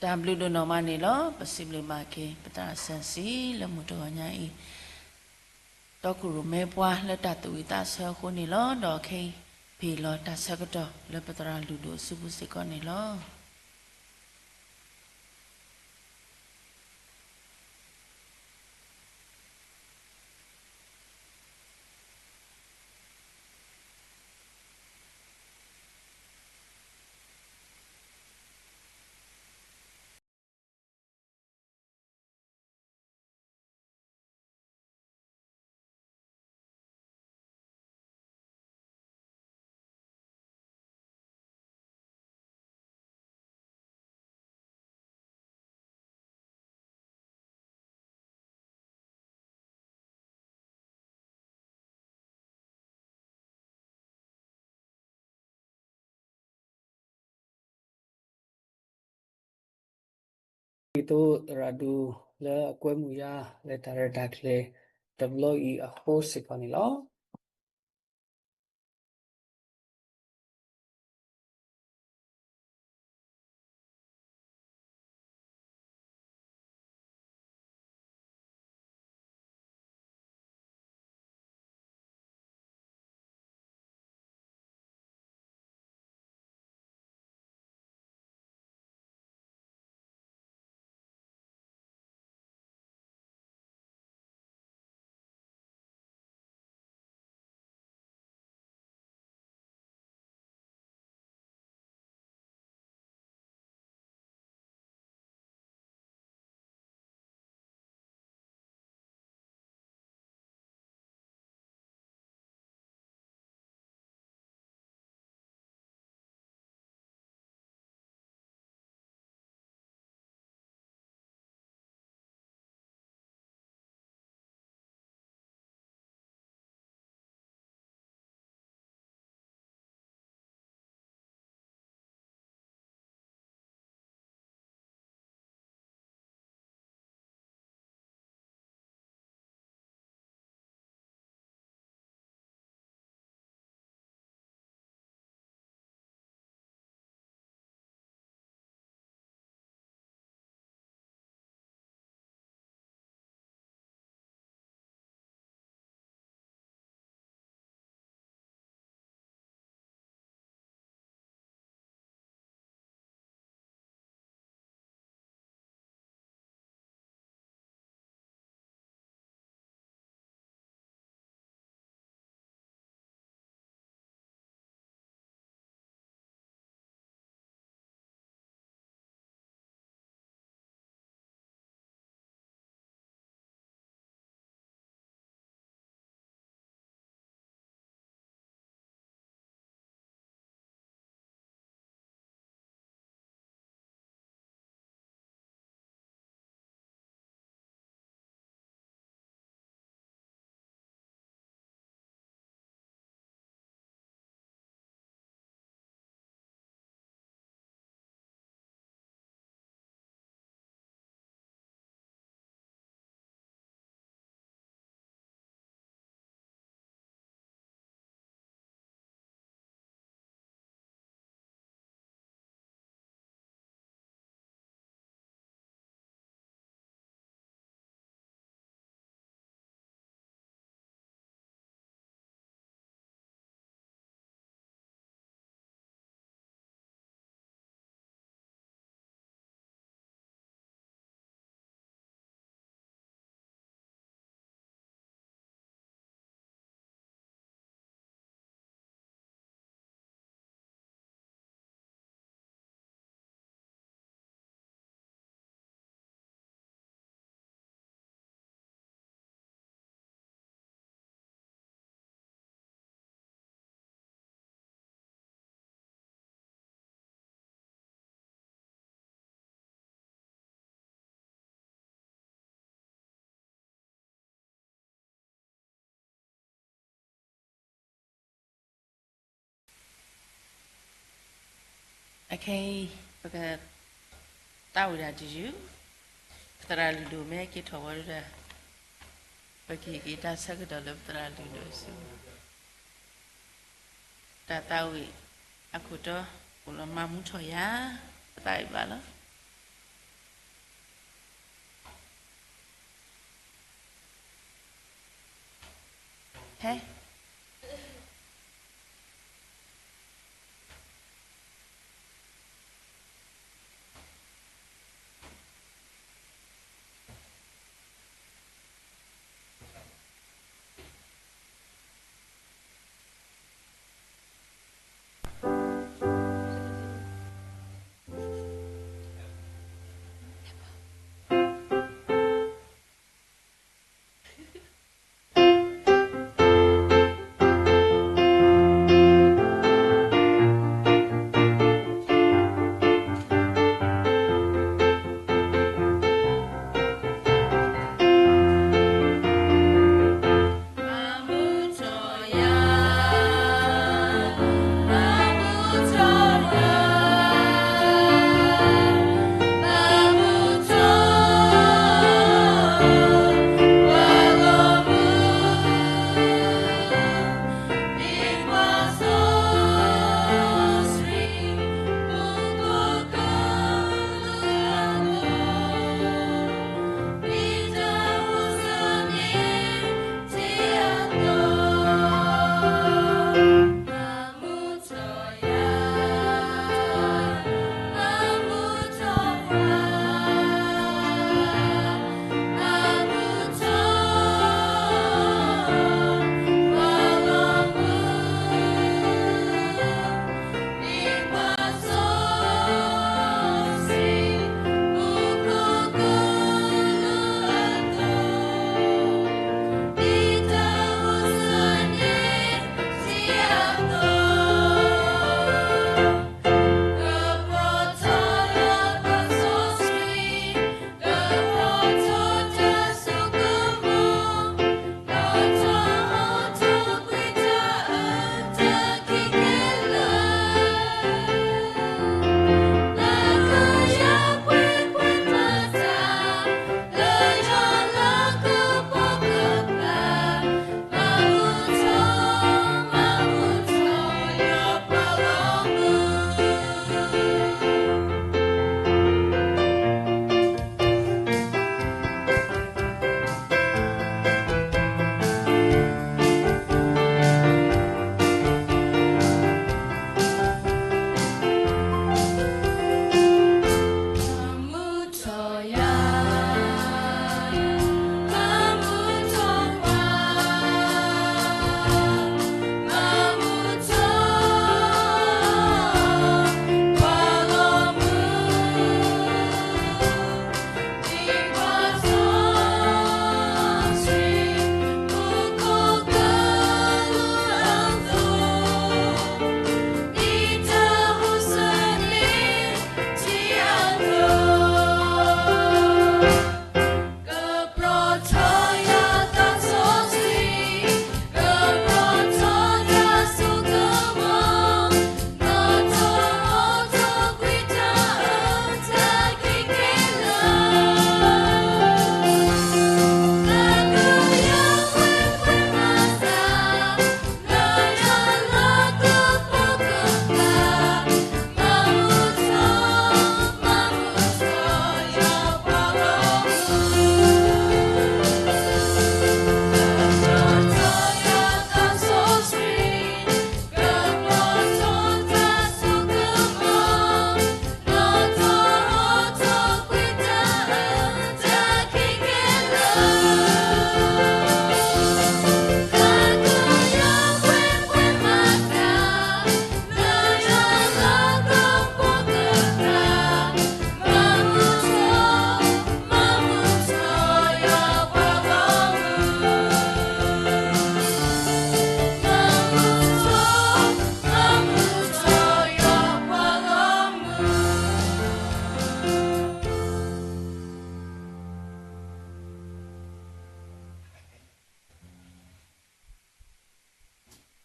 တၢ်ဘျုးတၢ်ဘျုးဒိၣ်နီၢ်မးန့ၣ်လီၤ. ပစံးဘျုးဘၣ်က့ၤ ပသရၣ်စီဆှံလၢမုၢ်တဂီၤညါအံၤ တီခိၣ်ရိၣ်မဲပှၤလၢတၢ်သူၣ်ဝံၣ်သးဆၢအဃိန့ၣ်လီၤ. ဒီးခဲအံၤ ပဟ့ၣ်လီၤတၢ်ဆၢကတီၢ်လၢပသရၣ်လုၢ်ဒိၣ်အစုပူၤစ့ၢ်ကီးန့ၣ်လီၤ.ဒ်သိးသရၣ်ဒူ လၢအကွဲမုာ်ယၤ လၢတၢ်ရဲၣ်တၢ်ကျဲၤတဘျီအံၤအဃိစ့ၢ်ကီးန့ၣ်လီၤ. အခဲအံၤ ပကသးဝံၣ်ဒၣ်တယုၢ်, ပသရၣ်လုၢ်ဒိၣ်မ့ၢ်ဟဲက့ၤထီၣ်ဝဲဒီး, ပကဟ့ၣ်က့ၤတၢ်ဆၢကတီၢ်လၢပသရၣ်လုၢ်ဒိၣ်အစုပူၤ, တၢ်သးဝံၣ်အခိၣ်တီ အိၣ်လီၤမၤမူထီၣ်ယၤ, ပသးဝံၣ်ဘၣ်လီၤ. ဟဲ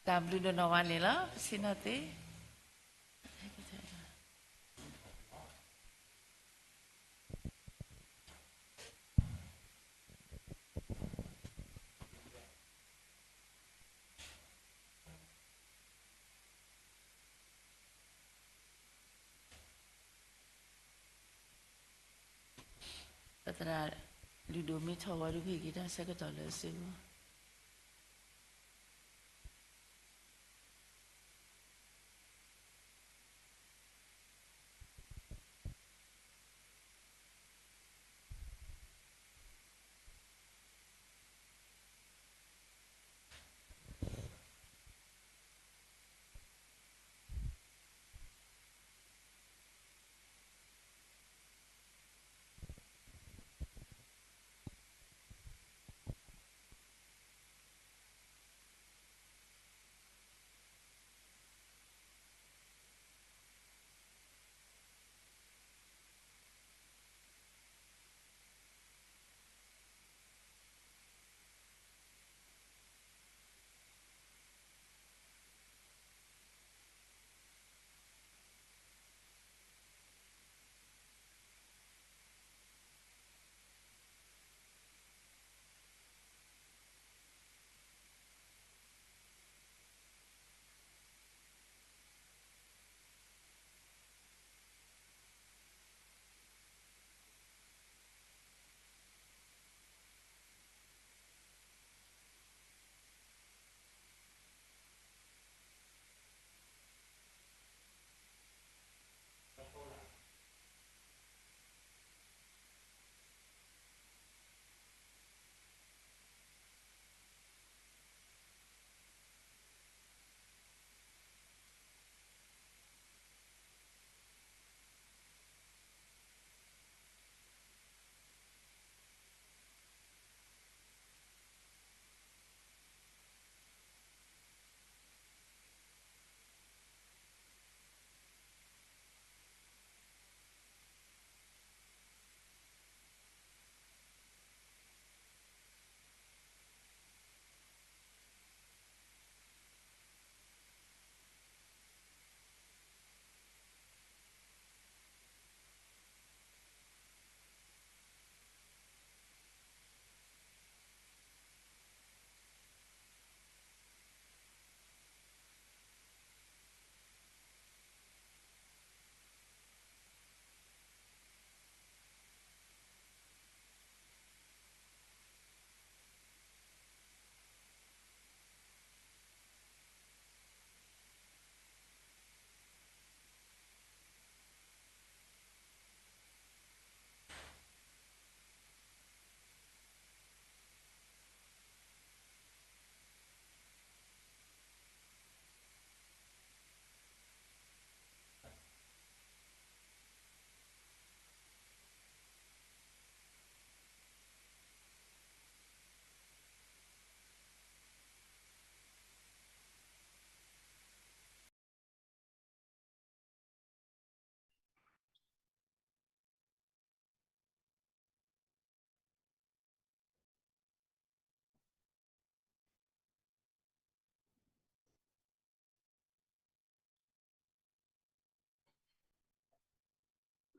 တၢ်ဘျုးဒိၣ်နီၢ်ဝါန့ၣ်လီၤ. ပဆ့ၣ်နီၤသ့, သရၣ်လုၢ်ဒိၣ်မ့ၢ်ထီၣ်ဝဲဒုး ပဟ့ၣ်က့ၤတၢ်ဆၢကတီၢ်လၢအစုပူၤ.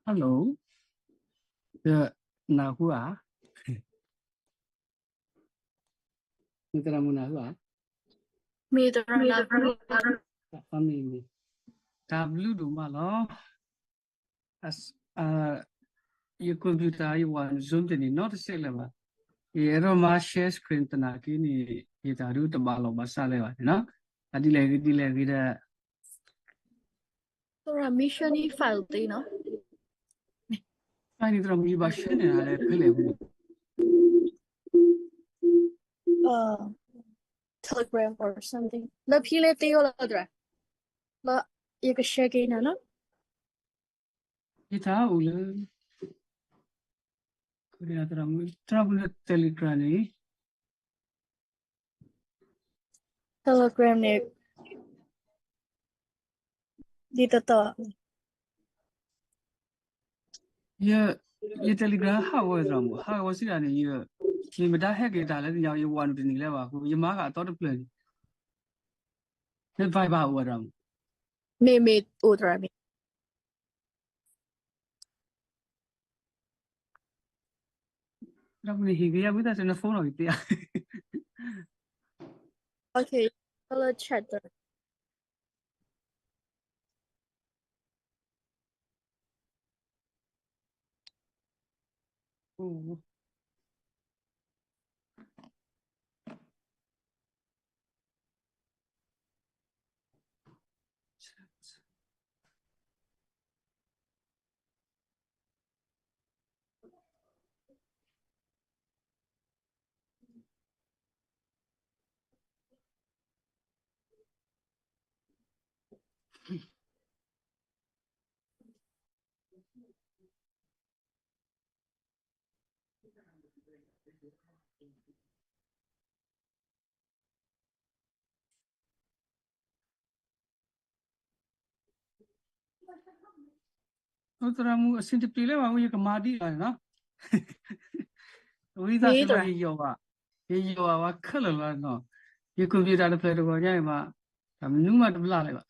Hello, နၢ်ဟူဧါ, မ့ၢ်သရၣ်မုၣ်နၢ်ဟူဧါ, မ့ၢ်သရၣ်နၢ်ဟူ, မ့ၢ်မ့ၢ်, တၢ်ဘျုးဒိၣ်မးလီၤ. ယ computer ယဝၤ Zoom တန့ၢ်နီတစဲးလၢၤဘၣ်. ယအဲၣ်ဒိးမၤ share screen သနာ်က့န့ၣ် ယတၢ်ဒုးတဘၣ်လီၤဘၣ်ဆၣ်လၢၤဘၣ်န့ၣ်နီၤ. အဒ်လဲၣ်ဂ့ၤဒ်လဲၣ်ဂ့ၤဒီး သရၣ်မ့ၢ် share န့ၣ် file သ့နီၤ. file န့ၣ် သရၣ်မုၣ် ယဘၣ်ဆှၢန့ၢ်နၤလၢဖဲလဲၣ်ပူၤ, Telegram or something လၢဖဲလဲၣ်သ့အိၣ်လီၤသရၣ်, လၢယက share က့ၤနၤနီၤ. ယတၢ်အိၣ်လၢ သရၣ်မုၣ် သရၣ်မုၣ်လၢ Telegram န့ၣ်, Telegram န့ၣ် ဒ်သိးသိး ယ ယ Telegram ဟးဂီၤဝဲသရၣ်မုၣ်, ဟးဂီၤဝဲစံးဒၣ်န့ၣ် ယ ယမ့ၢ်တဟဲက့ၤတၢ်လၢညါ ယဝၤနုာ်တန့ၢ်လၢၤဘၣ်အဃိ ယမၤဃာ်အသီတဖျၢၣ်န့ၣ်, လၢ Viber အိၣ်ဝဲသရၣ်မုၣ်, မ့ၢ်မ့ၢ်အိၣ်သရၣ်မ့ၢ် ဒီးပန့ၣ်ဟ့ၣ်ဂ့ၤယၤ ဝံသးစူၤန phone နီၣ်ဂံၢ်သ့ဧါ. Okay, လၢ chat ဒီး hello, အိၣ် သရၣ်မုၣ် အဆင်တပြေလၢၤဘၣ် ဝံယကမၤဒ်အံၤနီၤ, ဝံသးစူၤ ယယီၢ်ဘၣ်, ယယီၢ်ဘၣ်ဝဲခဲလၢာ်လီၤနီၤ, ယကွၢ်ဘၣ်တၢ်တဖျၢၣ်တဂီၤညါအံၤဘၣ်, တၢ်မနုၤမးတဘျါလၢၤဘၣ်. ဘၣ်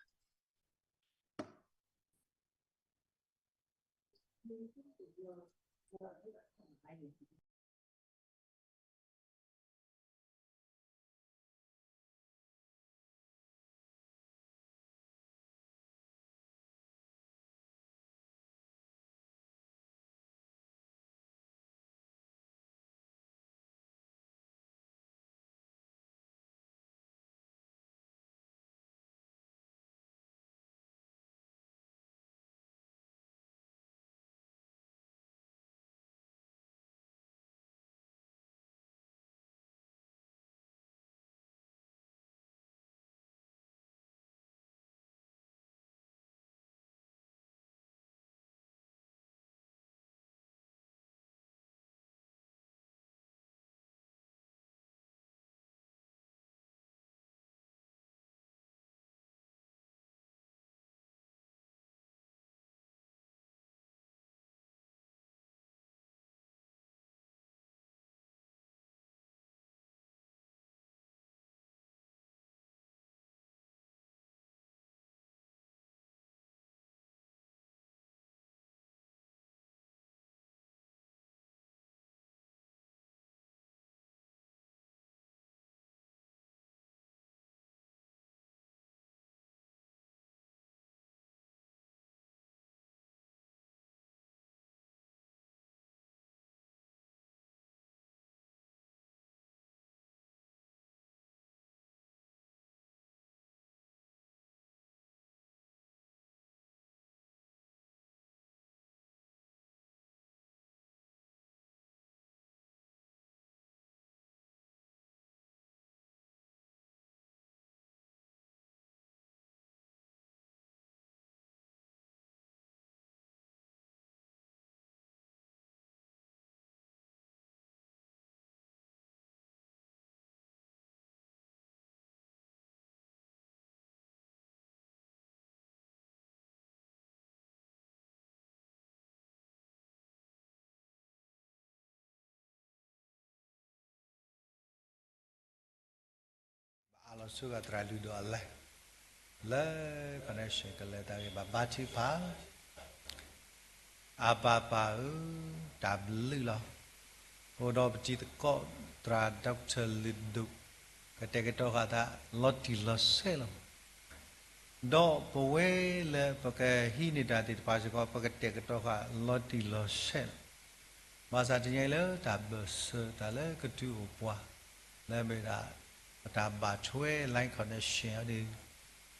အးလီၤဆူအသရၣ်လုၢ်ဒိၣ်အလဲၤ, လၢ connection ကလဲၤတၢ်ဂ့ၢ်ဘၣ်ဘါထုကဖၣ်, အပၢ်ပၢ်ဧၢ, တၢ်ဘျုးလီၤ. အိၣ်ဒီးပတံၤသကိး သရၣ် Doctor လုၢ်ဒိၣ် ကတဲာ်ကတီၤဃာ်သးလီၤတံၢ်လီၤဆဲးလီၤ. ဒီးပဝဲလၢပကဟံးန့ၢ်တၢ်သ့ၣ်တဖၣ်စ့ၢ်ကီး ပကတဲာ်ကတီၤဃာ်လီၤတံၢ်လီၤဆဲးလီၤ. ဘၣ်ဆၣ်တနံၤအံၤလၢတၢ်ဘၢၣ်စၢၤတၢ်လၢကတုၤအိၣ်ပှၤ လၢမ့ၢ်ဒၣ် ပတၢ်ဘၣ်ထွဲ line connection အီၤဒီး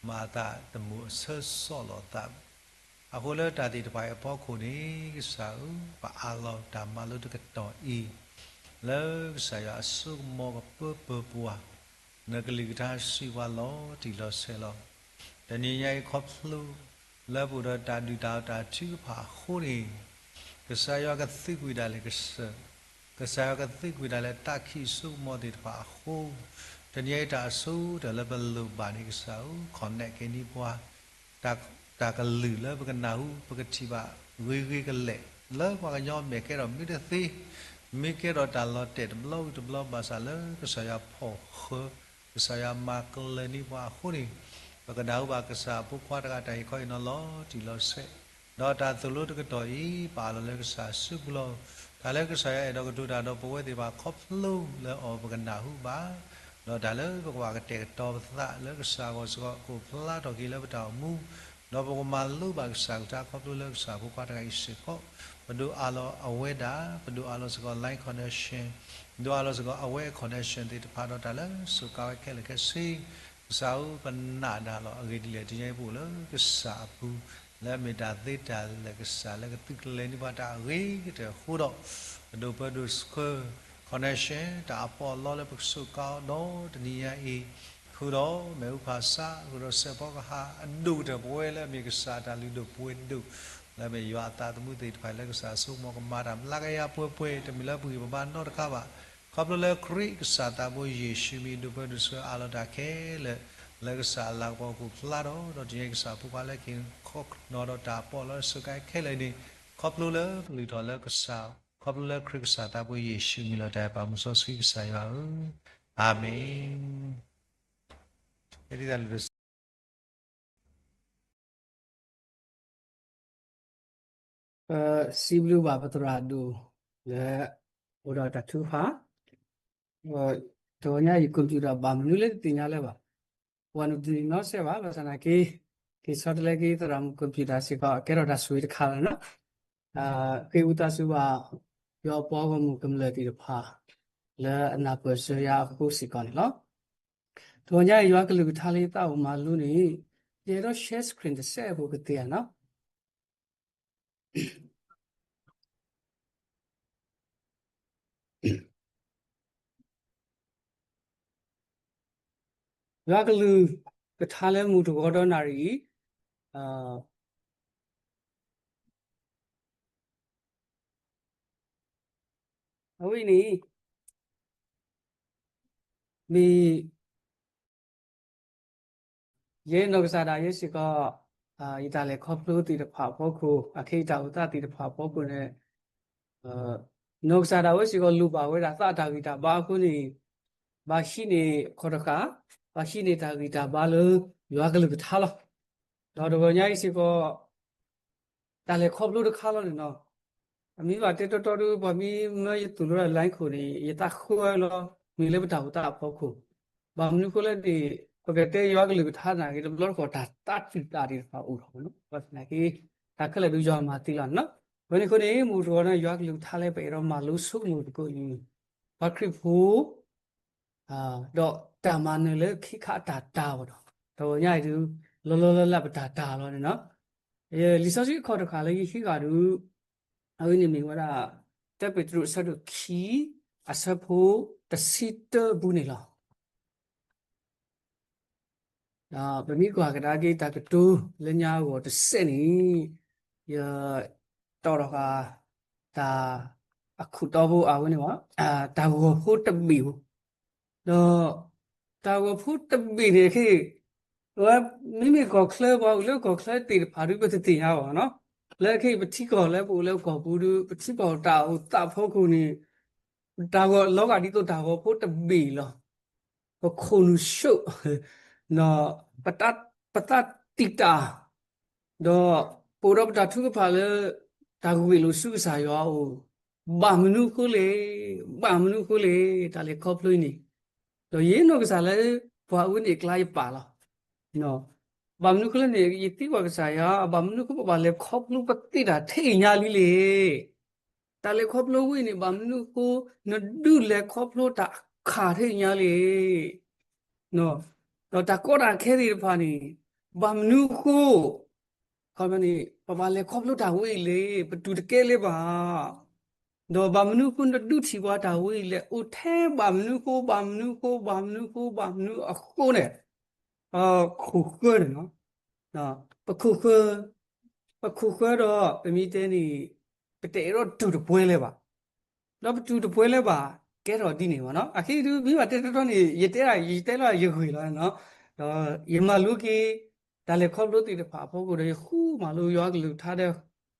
မၤသးတမုာ်အဆၢစီၣ်လိာ်သး အဃိလၢတၢ်သ့ၣ်တဖၣ်အံၤအဖီခိၣ်န့ၣ် ကစၢ်ဧၢ, ပအးလီၤတၢ်မၤလိတကတီၢ်အံၤ လၢကစၢ်ယွၤအစိကမီၤကပၢပၢၤပှၤ, နကလုၢ်ကထါစံးပှၤလီၤတံၢ်လီၤဆဲးလီၤ. တနံၤညါအံၤခီဖျိ လၢပအိၣ်ဒီးတၢ်ဒုၣ်တၢ်အီၣ်တၢ်ထုကဖၣ်အဃိန့ၣ် ကစၢ်ယွၤကသံကွံာ်ဒၣ်လဲာ်ကစၢၢ်, ကစၢ်ယွၤကသံကွံာ်ဒၣ်လဲာ်သးခံစိကမီၤသ့ၣ်တဖၣ်အဃိ, တနံၤအံၤတၢ်အစိတၢ်လၢပလိၣ်ဘၣ်န့ၣ် ကစၢ်ဧၢ, connect က့ၤန့ၢ်ပှၤ တၢ်ကလုၢ်လၢပကနၢ်ဟူ ပကထံၣ်ဘၣ်ဂ့ၤဂ့ၤကလဲာ် လၢပှၤကညီမဲာ်ကဲထီၣ်မ့ၢ်တသ့, မ့ၢ်ကဲထီၣ်တၢ်လီၤတဲာ်တဘျီဝံၤတဘျီ ဘၣ်ဆၣ်လၢကစၢ်ယွၤဖီၣ်ဃာ်, ကစၢ်ယွၤမၤကျၢၤန့ၢ်ပှၤအဃိန့ၣ်, ပကနၢ်ဟူဘၣ်ကစၢ်အဖိခွါတဂၤတၢ်ဟ့ၣ်ခီဟ့ၣ်နီၤလီၤတံၢ်လီၤဆဲး, ဒီးတၢ်သိၣ်လိတကတီၢ်အံၤ ပအးလီၤလၢကစၢ်အစုပူၤလီၤ. တၢ်လၢကစၢ်ယွၤအဲၣ်ဒိးကတိၤတၢ်ဒီးပဝဲသ့ၣ်တဖၣ်ခီဖျိလၢအီၤပကနၢ်ဟူဘၣ်, ဒီးတၢ်လၢပကဘၣ်ကတဲာ်ကတီၤပသးလၢကစၢ်အဂီၢ်စ့ၢ်ကီး ကအိၣ်ဖျါထီၣ်က့ၤလၢပတၢ်အိၣ်မူ, ဒီးပကမၤလိဘၣ်ကစၢ်ကလုၢ်ကထါခီဖျိလၢကစၢ်ဖိခွါတဂၤအံၤစ့ၢ်ကီး, ပဒိးအးလီၤအဝဲဒၣ်, ပဒိးအးလီၤစ့ၢ်ကီး line connection, ဒိးအးလီၤစ့ၢ်ကီးအဝဲအ connection သ့ၣ်တဖၣ်ဒီးတၢ်လၢစိာ်ကါဝဲခဲလၢာ်ခဲဆ့, ကစၢ်ဧၢ ပနာ်ဒၣ်လီၤ အဂ့ၢ်ဒ်လဲၣ် တနံၤအံၤပအိၣ်လၢကစၢ်အပူၤ, လၢအမ့ၢ်တၢ်သ့တၢ်လၢာ်ကစၢ်လၢကသုးကလၢၤန့ၢ်ပှၤတၢ်အဂ့ၤကတၢၢ်အဃိဒီး, ပဒိၣ်ပၢ်ဒိၣ်ဆှၢ connection တၢ်အပီးအလီလၢပကစိာ်ကါအီၤဒီးတနံၤညါအံၤ, ဃုာ်ဒီးမ့ၣ်အူဖးဆါ, ဃုာ်ဒီးစဲးဖီကဟၣ်အဒိၣ်ကတၢၢ်ပဝဲလၢအမ့ၢ်ကစၢ်အတၢ်လုၢ်ဒိၣ်ပှ့ၤဒိၣ်, လၢအမ့ၢ်ယွၤအသးသမူသ့ၣ်တဖၣ်လၢကစၢ်ဆိကမိၣ်ကမၤတၢ် မျးကယၤပှဲၤပှဲၤ တမ့ၢ်လၢပဂံၢ်ပဘါနီတခါဘၣ်, ခီဖျိလၢခရံာ်ကစၢ်သးဘိယ့ၣ်ၡူးမံၤ ဒိၣ်ပၢ်ဒိၣ်ဆှၢအးလီၤတၢ်ခဲလၢာ်, လၢကစၢ်အလၤကပီၤအပူၤဖျါဒီး, ဒီးတနံၤညါအံၤကစၢ်ဖိခွါလၢကဟ့ၣ်ခီနီၤဒီးတၢ်ပီးလီလၢစိာ်ကါခဲလၢာ်အံၤန့ၣ်, ခီဖျိလၢပလုၢ်ထီၣ်လၢ ခီဖျိလၢခရံာ်ကစၢ်သးဘိယ့ၣ်ၡူးမံၤလီၤ. တၢ်အဲၣ်ပာ်မူစီဆှံကစၢ်ယွၤဧၢ, အၤမ့ၣ်. ပစံးဘျုးဘၣ်ပသရၣ်ဒိၣ်လၢ အိၣ်ဒီးတၢ်ထုကဖၣ်, တဂီၤညါအံၤ computer ဘၣ်မနုၤလၢတသ့ၣ်ညါလၢၤဘၣ်, ပှၤနုာ်တနံၤနီစဲးဘၣ်, ဘၣ်ဆၣ်သနာ်က့ က့ၤဆီတလဲက့ၤသရၣ်မုၣ် computer စ့ၢ်ကီး ကဲထီၣ်တၢ်ဆိၣ်ဂ့ၤတခါလီၤနီၤ. ဃ့ဝံသးစူၤဘၣ် ယွၤအပှၤဂီၢ်မုၢ်ကမျၢၢ်သ့ၣ်တဖၣ် လၢအနၢ်ပၢၢ်စၢၤယၤအဃိစ့ၢ်ကီးန့ၣ်လီၤ. တဂီၤညါအံၤ ယွၤကလုၢ်ကထါလၢယသးအိၣ်မၤလိန့ၣ်, ယအဲၣ်ဒိး share screen တစဲးဖိကသ့ဧါနီၤ. ယွၤကလုၢ်ကထါလၢမုၢ်တဂီၤဒီးနၣ်ရံၣ်အံၤ, အဝဲန့ၣ် မ့ၢ် ယဲနီၢ်ကစၢ်ဒၣ်ယဲစ့ၢ်ကီး, ယတၢ်လဲၤခီဖျိသ့ၣ်တဖၣ်အဖီခိၣ်, အခဲအံၤတၢ်အိၣ်သးသ့ၣ်တဖၣ်အဖီခိၣ်န့ၣ်, နီၢ်ကစၢ်ဒၣ်ဝဲစ့ၢ်ကီးလိၣ်ဘၣ်ဝဲဒၣ်သးတၢ်ဂံၢ်တၢ်ဘါအဃိန့ၣ်, ဘၣ်ဟံးန့ၢ်ခီၣ်တဃာ်, ဘၣ်ဟံးန့ၢ်တၢ်ဂံၢ်တၢ်ဘါလၢယွၤကလုၢ်ကထါလီၤ. ဒီးတဂီၤညါအံၤစ့ၢ်ကီး တၢ်လဲၤခီဖျိတခါလီၤန့ၣ်နီၤ, အမ့ၢ်ဘၣ်တဲတီတီဒီး ပှၤမ့ၢ်မၢယသူၣ်လီၤဒၣ် line ခိၣ်န့ၣ် ယသးဃၢလီၤ, မ့ၢ်လၢပတၢ်အိၣ်သးအဖီခိၣ်, ဘၣ်မနုၤအဃိလဲၣ်န့ၣ်, ပကတဲယွၤကလုၢ်ကထါနာ်က့ၤ တဘျီတခီၣ် တၢ်သးတံာ်တာ်သ့ၣ်တဖၣ်အိၣ်ထီၣ်မ့ၢ်နီၤ, ဘၣ်ဆၣ်သနာ်က့ တၢ်ခဲလၢာ်ဒုးယွၤမၤသ့လီၤန့ၣ်နီၤ. အဝဲန့ၣ်အဃိန့ၣ် မုၢ်တဂီၤန့ၣ် ယွၤကလုၢ်ကထါလၢပအဲၣ်ဒိးမၤလိဆိကမိၣ်သကိးအံၤ, ပှၤခရံာ်ဖိ ဒီးတၢ်မၤနၢၤလၢခံခါအတၢ်တၤအီၤဒီး, တဂီၤညါအံၤဒုး လီၤလီၤလၢ်လၢ်ပတၢ်တၤလီၤန့ၣ်နီၤ. လံာ်စီဆှံအခီၣ်တဃာ်လၢယဟံးဃာ်ဒုး, အဝဲန့ၣ်မ့ၢ်ဝဲဒၣ် တၢပ့းတရူးအဆၢဒိၣ်ခံ, အဆၢဖိတဆံတၢပူၤန့ၣ်လီၤ. ဒီးပမ့ၢ်ကွၢ်ကဒါက့ၤတၢ်ကတိၤလၢညါအဂီၢ်တစဲးန့ၣ်, ယတီၣ်ထီၣ်ဃာ် တၢ် အခူၣ်တီဖိအဝဲန့ၣ်ဘၣ်, တၢ်ဂီၤဖိတဘ့ၣ်ဧိၤ, ဒီး တၢ်ဂီၤဖိတဘ့ၣ်န့ၣ်ခဲအံၤ, ဝဲ မ့မ့ၢ်ကီၢ်ချၢ ပှၤအိၣ်လၢကီၢ်ချၢသ့ၣ်တဖၣ်ဒုး ပတသ့ၣ်ညါဘၣ်နီၤ, လၢခဲအံၤပထံကီၢ်လၢပအိၣ်လၢကီၢ်ပူၤဒုး ပထံကီၢ်တၢ်အိၣ်သးဖီခိၣ်န့ၣ်, တၢ်ဂီၤလီၤဂာ်ဒ်သိးတၢ်ဂီၤဖိတဘ့ၣ်လီၤ. ပခိၣ်နူာ်ဆူၣ်, ဒီး ပသးတံာ်တာ်, ဒီးပအိၣ်ဒီးပတၢ်ထုကဖၣ်လၢ တၢ်ဂ့ၢ်လိာ်ဆူကစၢ်ယွၤအအိၣ်, ဘၣ်မနုၤအဃိလဲၣ်, ဘၣ်မနုၤအဃိလဲၣ်, တၢ်လဲၤခီဖျိအံၤန့ၣ်, ဒီးယနီၢ်ကစၢ်လၢ ပှၤအဝဲန့ၣ်အကျါယပာ်လီၤ. ဘၣ်မနုၤအဃိလဲၣ်န့ၣ် ယသံကွၢ်ကစၢ်ယွၤ, ဘၣ်မနုၤအဃိပဘၣ်လဲၤခီဖျိပသ့တၢ်ထဲအံၤညါလံလဲၣ်. တၢ်လဲၤခီဖျိဝဲအံၤန့ၣ် ဘၣ်မနုၤအဃိ နဒုးလဲၤခီဖျိတၢ်အခၣ်ထဲအံၤညါလံ. ဒီးတၢ်ကီတၢ်ခဲသ့ၣ်တဖၣ်န့ၣ် ဘၣ်မနုၤအဃိ, ခီန့ၣ် ပဘၣ်လဲၤခီဖျိတၢ်ဝဲအံၤလဲၣ်, ပတူၢ်တကဲလၢၤဘၣ်. ဒီးဘၣ်မနုၤအဃိနဒုးထံၣ်ပှၤတၢ်ဝဲအံၤလဲၣ်, အိၣ်ထဲဘၣ်မနုၤအဃိ, ဘၣ်မနုၤအဃိ, ဘၣ်မနုၤအဃိ, ဘၣ်မနုၤအဃိန့ၣ် ပခိၣ်ဃၢန့ၣ်လီၤ. ပခိၣ်ဃၢ, ပခိၣ်ဃၢဒီး ပမ့ၢ်တဲန့ၣ် ပတအဲၣ်ဒိးတူၢ်တပှဲၤလၢၤဘၣ်. ဒီးပတူၢ်တပှဲၤလၢၤဘၣ် ကဲထီၣ်ဒ်န့ၣ်ဘၣ်နီၤ. အခဲအံၤဒုး မ့ၢ်ဘၣ်တဲတီတီန့ၣ် ယတဲဒၣ် ယတဲလီၤယဂ့ၢ်လီၤနီၤ. ဒီးယမၤလိက့ၤ တၢ်လဲၤခီဖျိသ့ၣ်တဖၣ်အဖီခိၣ်ဒီး ယဃုမၤလိယွၤကလုၢ်ကထါဒီး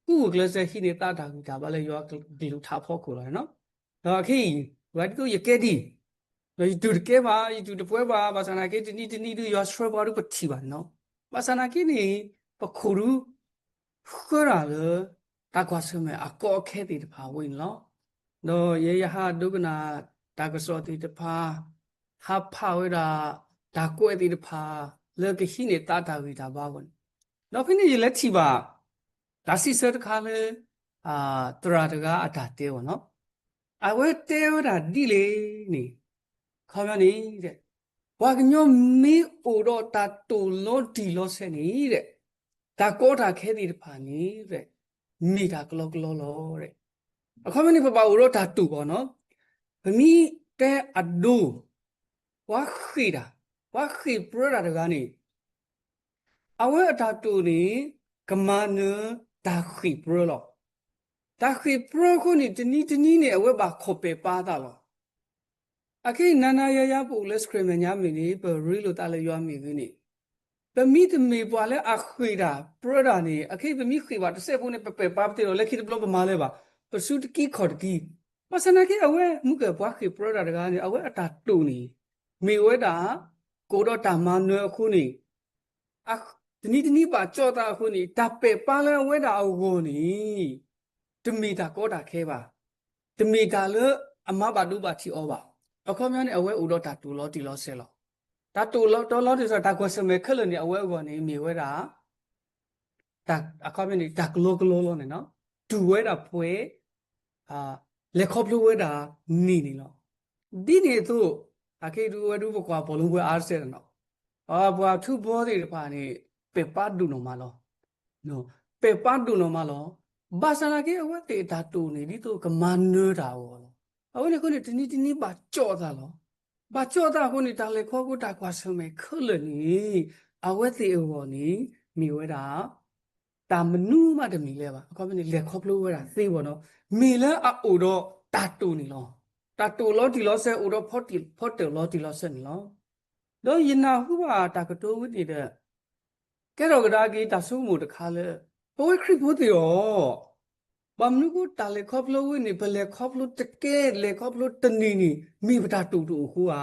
ဃုဂုာ်ကျဲးစၢးဟံးန့ၢ်သးတၢ်ဂံၢ်တၢ်ဘါလၢယွၤကလုၢ်ကထါအဖီခိၣ်လီၤနီၤ. ဒီးအခဲအံၤ ဝဲဒ်သိးယကဲဒ်အံၤ, ဒီးယတူၢ်တကဲဘၣ်, ယတူၢ်တပှဲၤဘၣ်, ဘၣ်ဆၣ်သနာ်က့ တနံၤတနံၤဒုး ယွၤဆှၢပှၤဒုးပထံၣ်ဘၣ်နီၤ. ဘၣ်ဆၣ်သနာ်က့န့ၣ် ပခိၣ်ဒုး ဃၢတၢ်လၢ တၢ်ကွၢ်ဆၢၣ်မဲာ်အကီအခဲသ့ၣ်တဖၣ်အဝဲန့ၣ်လီၤ. ဒီးယဲယဟးဒိကနၣ်တၢ်ကစီၣ်သ့ၣ်တဖၣ်, ဟးဖးဝဲဒၣ် တၢ်ကွဲးသ့ၣ်တဖၣ် လၢကဟံးန့ၢ်သးတၢ်ဂံၢ်တၢ်ဘါအဂီၢ်န့ၣ်, ဒီးဖဲန့ၣ်ယလဲၤထံၣ်ဘၣ် တၢ်စံးဆၢတခါလၢ သရၣ်တဂၤအတၢ်တဲအီၤနီၤ, အဝဲတဲဝဲဒၣ်ဒ်လဲၣ်န့ၣ်, ခီပညီန့ၣ် ပှၤကညီမ့ၢ်အိၣ်ဒီးတၢ်တိာ်လီၤတံၢ်လီၤဆဲးန့ၣ် တၢ်ကီတၢ်ခဲသ့ၣ်တဖၣ်န့ၣ် မ့ၢ်တၢ်ကလီကလီလီၤ. အခီပညီန့ၣ် ပဘၣ်အိၣ်ဒီးတၢ်တိာ်ဘၣ်နီၤ. ပမ့ၢ်တဲအဒိ ပှၤဃ့ၢ်တၢ်, ပှၤဃ့ၢ်ပြၢတၢ်တဂၤန့ၣ် အဝဲအတၢ်တိာ်န့ၣ် ကမၤနၢၤတၢ်ဃ့ၢ်ပြၢလီၤ. တၢ်ဃ့ၢ်ပြၢအဃိန့ၣ် တနံၤတနံၤန့ၣ် အဝဲဘၣ်ခီၣ်ပဲာ်ပာ်သးလီၤ. အခဲအံၤ နၤနၤယၤယၤ ပအိၣ်လၢ Sacramento မ့ၢ်ဂ့ၤန့ၣ် ပရ့လိာ်သးလၢယွၤမ့ၢ်ဂ့ၤန့ၣ်, ပမ့ၢ်တမ့ၢ်ပှၤလၢအဃ့ၢ်တၢ်ပြၢတၢ်န့ၣ် အခဲအံၤ ပမ့ၢ်ဃ့ၢ်ဘၣ်တစဲးဖိန့ၣ် ပပဲာ်ပာ်ပသ့ၣ်ဒီး လၢခံတဘျီပမၤလၢၤဘၣ်, ပစုတကံခီၣ်တကံ. ဘၣ်ဆၣ်သနာ်က့ အဝဲမုၢ်ကၢၢ်ပှၤဃ့ၢ်ပြၢတၢ်တဂၤန့ၣ် အဝဲအတၢ်တိာ်န့ၣ် မ့ၢ်ဝဲဒၣ် ကအိၣ်ဒီးတၢ်မၤနၢၤအဃိန့ၣ် တနံၤတနံၤဘၣ်ကၠီၣ်သးအဃိန့ၣ် တၢ်ပဲာ်ပာ်လၢအဝဲဒၣ်အဂီၢ်န့ၣ် တမ့ၢ်တၢ်ကီတၢ်ခဲဘၣ်, တမ့ၢ်တၢ်လၢအမၤဘၣ်ဒိဘၣ်ထံးအီၤဘၣ်. အခီပညီန့ၣ် အဝဲအိၣ်ဒီးတၢ်တိာ်လီၤတံၢ်လီၤဆဲးလီၤ. တၢ်တိာ်လီၤတံၢ်လီၤဆဲး တၢ်ကွၢ်ဆၢၣ်မဲာ်ခဲလၢာ်န့ၣ် အဝဲအဂီၢ်န့ၣ် မ့ၢ်ဝဲဒၣ် တၢ် အခီပညီန့ၣ် တၢ်ကလီကလီလီၤန့ၣ်နီၤ, တူၢ်ဝဲဒၣ်ပှဲၤ လဲၤခီဖျိဝဲဒၣ်န့ၣ်န့ၣ်လီၤ. ဒ်န့ၣ်အသိး အခဲအံၤဒုး အဝဲဒုး ပကွၢ်ပီၣ်လူၤပှဲၤအါတစဲးလီၤနီၤ, ပှၤထူဘီသ့ၣ်တဖၣ်န့ၣ် ပဲာ်ပာ်ဒိၣ်နီၢ်မးလီၤ. ပဲာ်ပာ်ဒိၣ်နီၢ်မးလီၤ. ဘၣ်ဆၣ်သနာ်က့ အဝဲသ့ၣ်အတၢ်တိာ်န့ၣ် ဒ်သိးကမၤနၢၤတၢ်အဂီၢ်လီၤ. အဝဲန့ၣ်အဃိန့ၣ် တနံၤတနံၤဘၣ်ကၠီၣ်သးလီၤ. ဘၣ်ကၠီၣ်သးအဃိန့ၣ် တၢ်လဲၤခီဖျိတၢ်ကွၢ်ဆၢၣ်မဲာ်ခဲလၢာ်န့ၣ် အဝဲသ့ၣ်အဂီၢ်န့ၣ် မ့ၢ်ဝဲဒၣ် တၢ်မနုၤမးတမံၤလၢၤဘၣ်. အခီပညီန့ၣ် လဲၤခီဖျိဝဲဒၣ်သ့ဝဲနီၤ, မ့ၢ်လၢအအိၣ်ဒီးတၢ်တိာ်န့ၣ်လီၤ. တၢ်တိာ်လီၤတံၢ်လီၤဆဲး အိၣ်ဒီးဖီတၢၣ်လီၤတံၢ်လီၤဆဲးန့ၣ်လီၤ. ဒီးယနၢ်ဟူဘၣ်တၢ်ကတိၤဝဲန့ၣ်ဒီး ကဲထီၣ်ကဒါက့ၤတၢ်ဆိကမိၣ်တခါလၢ ပဝဲခရံာ်ဖိသ့ၣ်အီၤ ဘၣ်မနုၤဃိတၢ်လဲၤခီဖျိဝဲန့ၣ် ပလဲၤခီဖျိတကဲ လဲၤခီဖျိတန့ၢ်န့ၣ် မ့ၢ်ပတၢ်တိာ်တအိၣ်အဃိဧါ.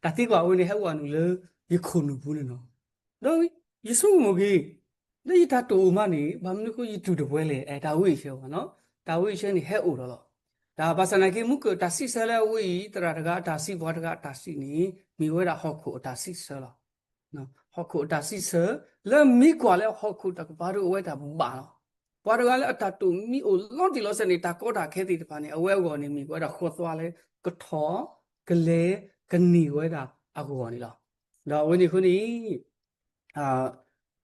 တၢ်သံကွၢ်ဝဲန့ၣ် ဟဲအိၣ်နုာ်လၢယခိၣ်နူာ်ပူၤန့ၣ်လီၤ. ဒီးယဆိကမိၣ်က့ၤ လၢယတၢ်တိာ်အိၣ်မးန့ၣ် ဘၣ်မနုၤဃိယတူၢ်တပှဲၤလဲၣ်. အဲ တၢ်ဝံအံၤဆၢဘၣ်နီၤ, တၢ်ဝံအံၤဆၢန့ၣ် ဟဲအိၣ်ဒီးလီၤ. တၢ်ဘၣ်ဆၣ်သနာ်က့ မုၢ်ကၢၢ်တၢ်စံးဆၢလၢအဝဲအံၤ သရၣ်တဂၤအတၢ်စံး ပှၤတဂၤအတၢ်စံးန့ၣ် မ့ၢ်ဝဲဒၣ်ဟီၣ်ခိၣ်အတၢ်စံးဆၢလီၤ. ဟီၣ်ခိၣ်အတၢ်စံးဆၢ လၢမ့ၢ်ကွၢ်လၢဟီၣ်ခိၣ်တကပၤဒိၣ် အဝဲတၢ်ဘၣ်လီၤ. ပှၤတဂၤလၢအတၢ်တိာ်မ့ၢ်အိၣ်လီၤတံၢ်လီၤဆဲးန့ၣ် တၢ်ကီတၢ်ခဲသ့ၣ်တဖၣ်န့ၣ် အဝဲအဂီၢ်န့ၣ် မ့ၢ်ဝဲဒၣ်ဃီသွါလၢကထီၣ် ကလဲၤ ကန့ၢ်ဝဲဒၣ်အဂီၢ်န့ၣ်လီၤ. ဒီးအဝဲန့ၣ်အဃိန့ၣ်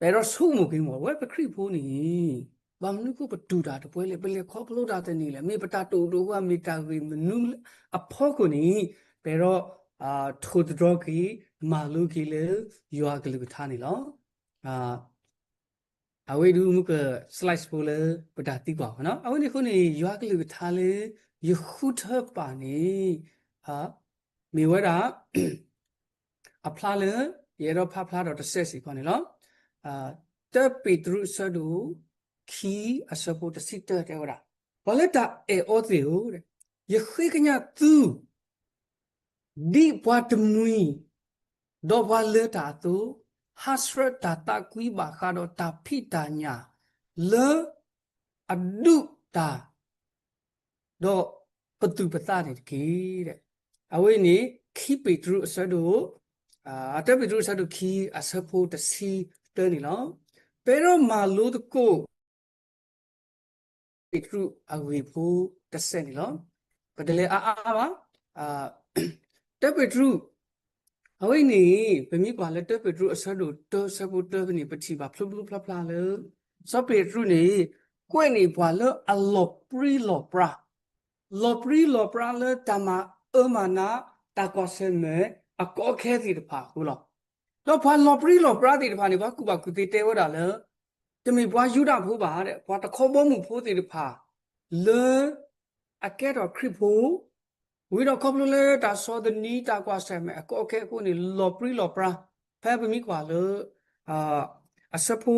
ပအဲၣ်ဒိးဆိကမိၣ်က့ၤမး ဝဲပခရံာ်ဖိန့ၣ် ဘၣ်မနုၤဃိပတူၢ်တၢ်တပှဲၤလဲၣ်, ပလဲၤခီဖျိတၢ်တန့ၢ်လဲၣ်, မ့ၢ်ပတၢ်တိာ်တအိၣ်အဃိဧါ, မ့ၢ်တၢ်ဂ့ၢ်မနုၤအဖီခိၣ်န့ၣ် ပအဲၣ်ဒိး ထိၣ်သတြီၤက့ၤ မၤလိက့ၤလၢယွၤအကလုၢ်ကထါန့ၣ်လီၤ. အဝဲဒုးမုၢ်က slides ဖိလၢပတၢ်သံကွၢ်အီၤနီၤ. အဝဲန့ၣ်အဃိန့ၣ် ယွၤကလုၢ်ကထါလၢယဃုထၢပာ်န့ၣ် မ့ၢ်ဝဲဒၣ် အဖျါလၢ ယအဲၣ်ဒိးဖးဖျါဒီးတစဲးစ့ၢ်ကီးန့ၣ်လီၤ. တၢပ့းတရူးအဆၢဒိၣ်ခံအဆၢဖိတဆံတၢတဲဝဲဒၣ်, ပှၤလၢတၢ်အဲၣ်အီၤသ့ၣ်ဧၢ, ယဃ့ကညးသု ဒ်ပှၤတမှံၤ ဒီးပှၤလၢတၢ်အသိး, ဟးဆှၢတၢ်သးကွံဘၣ်ဃးဒီးတၢ်ဖံးတၢ်ညၣ် လၢအဒုးတၢ် ဒီးပသူၣ်ပသးန့ၣ်တက့ၢ်. အဝဲန့ၣ် ခံပ့းတရူးအဆၢဒိၣ်, တၢပ့းတရူးအဆၢဒိၣ်ခံအဆၢဖိတဆံတၢန့ၣ်လီၤ. ပအဲၣ်ဒိးမၤလိသကိး တၢပ့းတရူးအဂ့ၢ်ဖိတစဲးန့ၣ်လီၤ. ပတလဲၤအါအါဘၣ်. တၢပ့းတရူး အဝဲန့ၣ် ပမ့ၢ်ကွၢ်လၢတၢပ့းတရူးအဆၢဒိၣ်တၢ အဆၢဖိတၢဖဲန့ၣ် ပထံၣ်ဘၣ်ဖျိဖျိဖျါဖျါလၢ စီၤပ့းတရူးန့ၣ် ကွဲးန့ၢ်ပှၤလၢအလီၤပြံလီၤပြါ, လီၤပြံလီၤပြါလၢတၢ်မၤအၢမၤနး တၢ်ကွၢ်ဆၢၣ်မဲာ်အကီအခဲသ့ၣ်တဖၣ်အဃိလီၤ. ဒီးပှၤလီၤပြံလီၤပြါသ့ၣ်တဖၣ်န့ၣ် ပှၤကူၣ်ဘၣ်ကူၣ်သ့တဲဝဲဒၣ်လၢ တမ့ၢ်ပှၤယူဒၤဖိဘၣ်, ပှၤတခီဘီမုၢ်ဖိသ့ၣ်တဖၣ် လၢ အကဲထီၣ်ခရံာ်ဖိ, ဝံၤဒီးခီဖျိလၢတၢ်ဆီၣ်သနံးတၢ်ကွၢ်ဆၢၣ်မဲာ်အကီအခဲအဃိန့ၣ် လီၤပြံလီၤပြါ, ဖဲပမ့ၢ်ကွၢ်လၢ အဆၢဖိ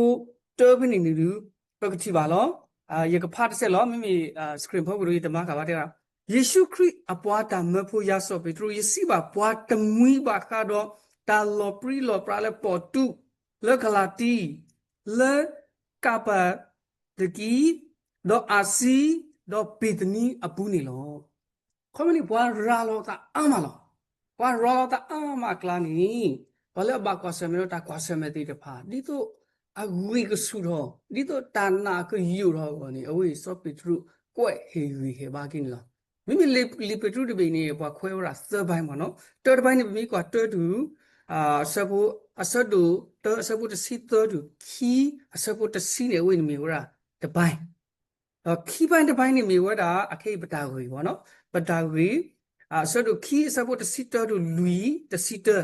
တၢဖဲန့ၣ်န့ၣ်ဒုး ပကထံၣ်ဘၣ်လီၤ. ယကဖးတစဲးလီၤ, မ့မ့ၢ် screen ဖီခိၣ်ဒီး ယတမၤဃာ်ဘၣ်တဲဒၣ်, ယ့ၣ်ၡူးခရံာ်အပှၤတၢ်မၢဖိယၤစီၤပ့းတရူး, ယစံးဘၣ်ပှၤတမှံၤဘၣ်ဃးဒီး တၢ်လီၤပြံလီၤပြါလၢပီၣ်တူး, လၢကလၤတံ, လၢကးပၤဒကံ, ဒီးအၤစံ, ဒီးဘ့ၤသနံအပူၤန့ၣ်လီၤ. ခီမ့ၢ်န့ၣ် ပှၤရၤလီၤသးအါမးလီၤ. ပှၤရၤလီၤသးအါမးအကျါန့ၣ် ပှၤလၢအဘၣ်ကွၢ်ဆၢၣ်မဲာ်ဒီးတၢ်ကွၢ်ဆၢၣ်မဲာ်သ့ၣ်တဖၣ် ဒ်သိး အဂံၢ်ကဆူၣ်ထီၣ် ဒ်သိးတၢ်နာ်ကယိာ်ထီၣ်အဂီၢ်န့ၣ် အဝဲအံၤစီၤပ့းတရူးကွဲးဟ့ၣ်ဂံၢ်ဟ့ၣ်ဘါက့ၤန့ၣ်လီၤ. မ့မ့ၢ်လံာ်ပ့းတရူးတဘ့ၣ်န့ၣ် ပှၤခွဲးဝဲဒၣ်သၢဘါမ့ၢ်နီၤ. တၢတဘါန့ၣ် ပမ့ၢ်ကွၢ်တၢတုၤ အဆၢဒိၣ်တၢ အဆၢဖိတဆံသၢတုၤခံ အဆၢဖိတဆံန့ၣ် အဝဲန့ၣ်မ့ၢ်ဝဲဒၣ်တဘါ ဒီးခံဘါတဘါန့ၣ်မ့ၢ်ဝဲဒၣ် အခဲအံၤပတၢ်ဂ့ၢ်မ့ၢ်နီၤ. ပတၢ်ဂ့ၢ် အဆၢဒိၣ်ခံ အဆၢဖိတဆံတၢတုၤလွံၢ် တဆံတၢ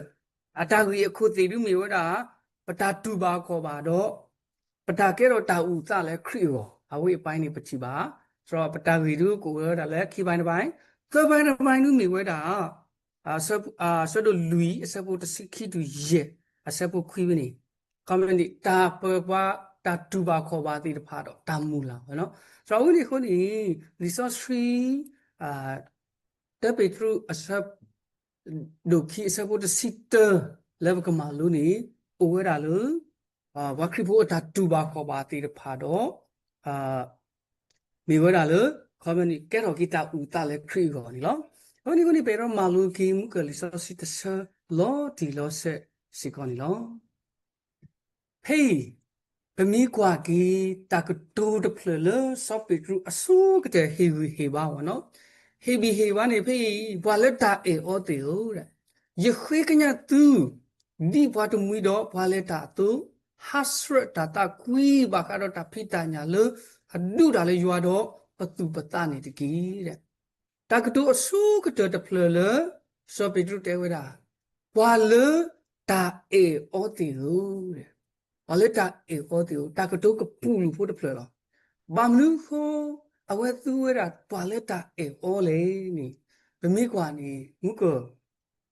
အတၢ်ဂ့ၢ်အခိၣ်သ့ၣ်ဒုးမ့ၢ်ဝဲဒၣ် ပတၢ်တူၢ်ဘၣ်ခီၣ်ဘၣ်ဒီး ပတၢ်ကဲထီၣ်တၢ်အုၣ်သးလၢခရံာ်အဂီၢ် အဝဲအပၢ်န့ၣ်ပထံၣ်ဘၣ်. ဒီးပတၢ်ဂ့ၢ်ဒုးကအိၣ်ဝဲဒၣ်လၢခံဘါတဘါ, သၢဘါတဘါဒုးမ့ၢ်ဝဲဒၣ် အဆၢဒိၣ်လွံၢ် အဆၢဖိတဆံခံတုၤယဲၢ် အဆၢဖိခွံဝဲန့ၣ် ခီမ့ၢ်န့ၣ် တၢ်ပၢပှၤ တၢ်တူၢ်ဘၣ်ခီၣ်ဘၣ်သ့ၣ်တဖၣ်ဒီးတၢ်မုၢ်လၢ်ဝဲနီၤ. ဒီးအဝဲန့ၣ်အဃိန့ၣ် လံာ်စီဆှံ တၢပ့းတရူးအဆၢ ဒိၣ်ခံအဆၢဖိတဆံတၢ လၢပကမၤလိန့ၣ် အိၣ်ဝဲဒၣ်လၢ ပှၤခရံာ်ဖိအတၢ်တူၢ်ဘၣ်ခီၣ်ဘၣ်သ့ၣ်တဖၣ်ဒီး မ့ၢ်ဝဲဒၣ်လၢ ခီမ့ၢ်န့ၣ် ကဲထီၣ်က့ၤတၢ်အုၣ်သးလၢခရံာ်အဂီၢ်န့ၣ်လီၤ. အဝဲန့ၣ်အဃိန့ၣ် ပအဲၣ်ဒိးမၤလိက့ၤမုၢ်ကၢၢ်လံာ်စီဆှံတဆၢလီၤတံၢ်လီၤဆဲးစ့ၢ်ကီးန့ၣ်လီၤ. ဖဲအံၤ ပမ့ၢ်ကွၢ်က့ၤ တၢ်ကတိၤတဖျၢၣ်လၢစီၤပ့းတရူးအဆိကတၢၢ်ဟ့ၣ်ဂံၢ်ဟ့ၣ်ဘါဝဲနီၤ, ဟ့ၣ်ဂံၢ်ဟ့ၣ်ဘါန့ၣ် ဖဲအံၤ ပှၤလၢတၢ်အဲၣ်အီၤသ့ၣ်ဧၢ, ယဃ့ကညးသု ဒ်ပှၤတမှံၤဒီးပှၤလဲၤတၢ်အသိး, ဟးဆှဲးတၢ်သးကွံဘၣ်ဃးဒီးတၢ်ဖံးတၢ်ညၣ်လၢအဒုးတၢ်လၢယွၤဒီးပသူၣ်ပသးန့ၣ်တက့ၢ်. တၢ်ကတိၤအဆိကတၢၢ်တဖျၢၣ်လၢ စီၤပ့းတရူးတဲဝဲဒၣ်, ပှၤလၢတၢ်အဲၣ်အီၤသ့ၣ်ဧၢ, ပှၤလၢတၢ်အဲၣ်အီၤသ့ၣ်ဧၢ, တၢ်ကတိၤကပုာ်လုာ်ဖိတဖျၢၣ်လီၤ. ဘၣ်မနုၤဃိ အဝဲသူဝဲဒၣ်ပှၤလၢတၢ်အဲၣ်အီၤလဲၣ်န့ၣ်, ပမ့ၢ်ကွၢ်န့ၣ် မုၢ်ကၢၢ်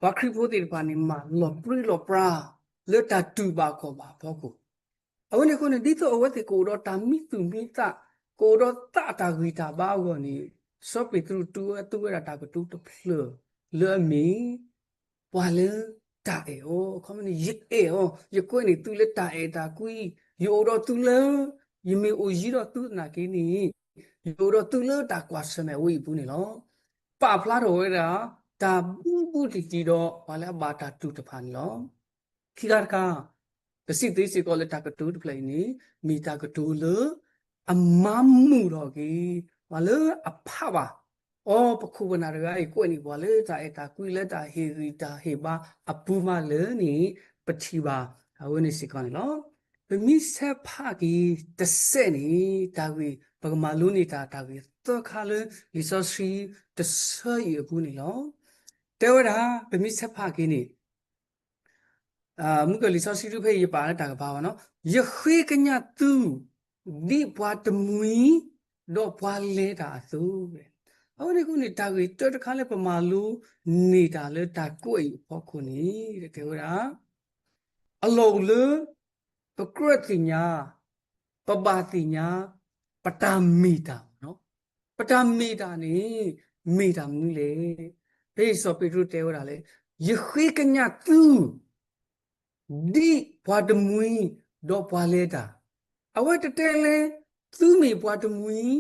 ပှၤခရံာ်ဖိသ့ၣ်တဖၣ်န့ၣ် မၤလီၤပြံလီၤပြါ လၢတၢ်တူၢ်ဘၣ်ခီၣ်ဘၣ်အဖီခိၣ်, အဝဲန့ၣ်အဃိန့ၣ် ဒ်သိးအဝဲသ့ၣ်ကအိၣ်ဒီးတၢ်မံသူၣ်မံသး, ကအိၣ်ဒီးသးအတၢ်ဂံၢ်တၢ်ဘါအဂီၢ်န့ၣ်, စီၤပ့းတရူးသူဝဲဒၣ်တၢ်ကတိၤတဖျၢၣ်လၢအမ့ၢ် ပှၤလၢတၢ်အဲၣ်အီၤ, ခီမ့ၢ်န့ၣ် ယအဲၣ်အီၤ, ယကွဲးန့ၢ်သုလၢတၢ်အဲၣ်တၢ်ကွံ, ယအိၣ်ဒီးသုလၢ ယမ့ၢ်အိၣ်ယံၤဒီးသုသနာ်က့န့ၣ်, ယအိၣ်ဒီးသုလၢတၢ်ကွၢ်ဆၢၣ်မဲာ်အဝဲအံၤအပူၤန့ၣ်လီၤ. ပာ်ဖျါထီၣ်ဝဲဒၣ် တၢ်ဘူးဘူးတံၢ်တံၢ်ဒီးပှၤလၢအဘၣ်တၢ်တူၢ်တဖၣ်န့ၣ်လီၤ. ခံခါတခါ, ပစံးသ့စ့ၢ်ကီးလၢတၢ်ကတိၤတဖျၢၣ်အံၤန့ၣ် မ့ၢ်တၢ်ကတိၤလၢ အမၤမုာ်ထီၣ်က့ၤ ပှၤလၢအဖးဘၣ် အီၤပခိၣ်ပနၢ်တဂၤအံၤ ကွဲးန့ၢ်ပှၤလၢတၢ်အဲၣ်တၢ်ကွံ လၢတၢ်ဟ့ၣ်ဂံၢ်တၢ်ဟ့ၣ်ဘါအပူၤမးလၢန့ၣ် ပထံၣ်ဘၣ်အဝဲန့ၣ်စ့ၢ်ကီးန့ၣ်လီၤ. ပမ့ၢ်ဆဲးဖးက့ၤတစဲးန့ၣ် တၢ်ဂ့ၢ် ပကမၤလိန့ၢ်တၢ်တၢ်ဂ့ၢ်သၢခါလၢလံာ်စီဆှံတဆၢအံၤအပူၤန့ၣ်လီၤ. တဲဝဲဒၣ် ပမ့ၢ်ဆဲးဖးက့ၤန့ၣ် မုၢ်ကၢၢ်လံာ်စီဆှံဒုးဖဲအံၤယပာ်လၢတၢ်ကပၤဘၣ်နီၤ, ယဃ့ကညးသု ဒ်ပှၤတမှံၤ ဒီးပှၤလဲၤတၢ်အသိး, အဝဲန့ၣ်အဃိန့ၣ် တၢ်ဂ့ၢ်တၢတခါလၢပမၤလိန့ၢ်တၢ်လၢတၢ်ကွဲးအံၤအဖီခိၣ်န့ၣ် တဲဝဲဒၣ် အလီၢ်အိၣ်လၢ ပကြၢးသ့ၣ်ညါ, ပဘၣ်သ့ၣ်ညါ ပတၢ်မ့ၢ်တၢ်နီၤ, ပတၢ်မ့ၢ်တၢ်န့ၣ် မ့ၢ်တၢ်မနုၤလဲၣ်. ဖဲအံၤစီၤပ့းတရူးတဲဝဲဒၣ်လၢ ယဃ့ကညးသု ဒ်ပှၤတမှံၤ ဒီးပှၤလဲၤတၢ်, အဝဲတတဲလၢ သုမ့ၢ်ပှၤတမှံၤ,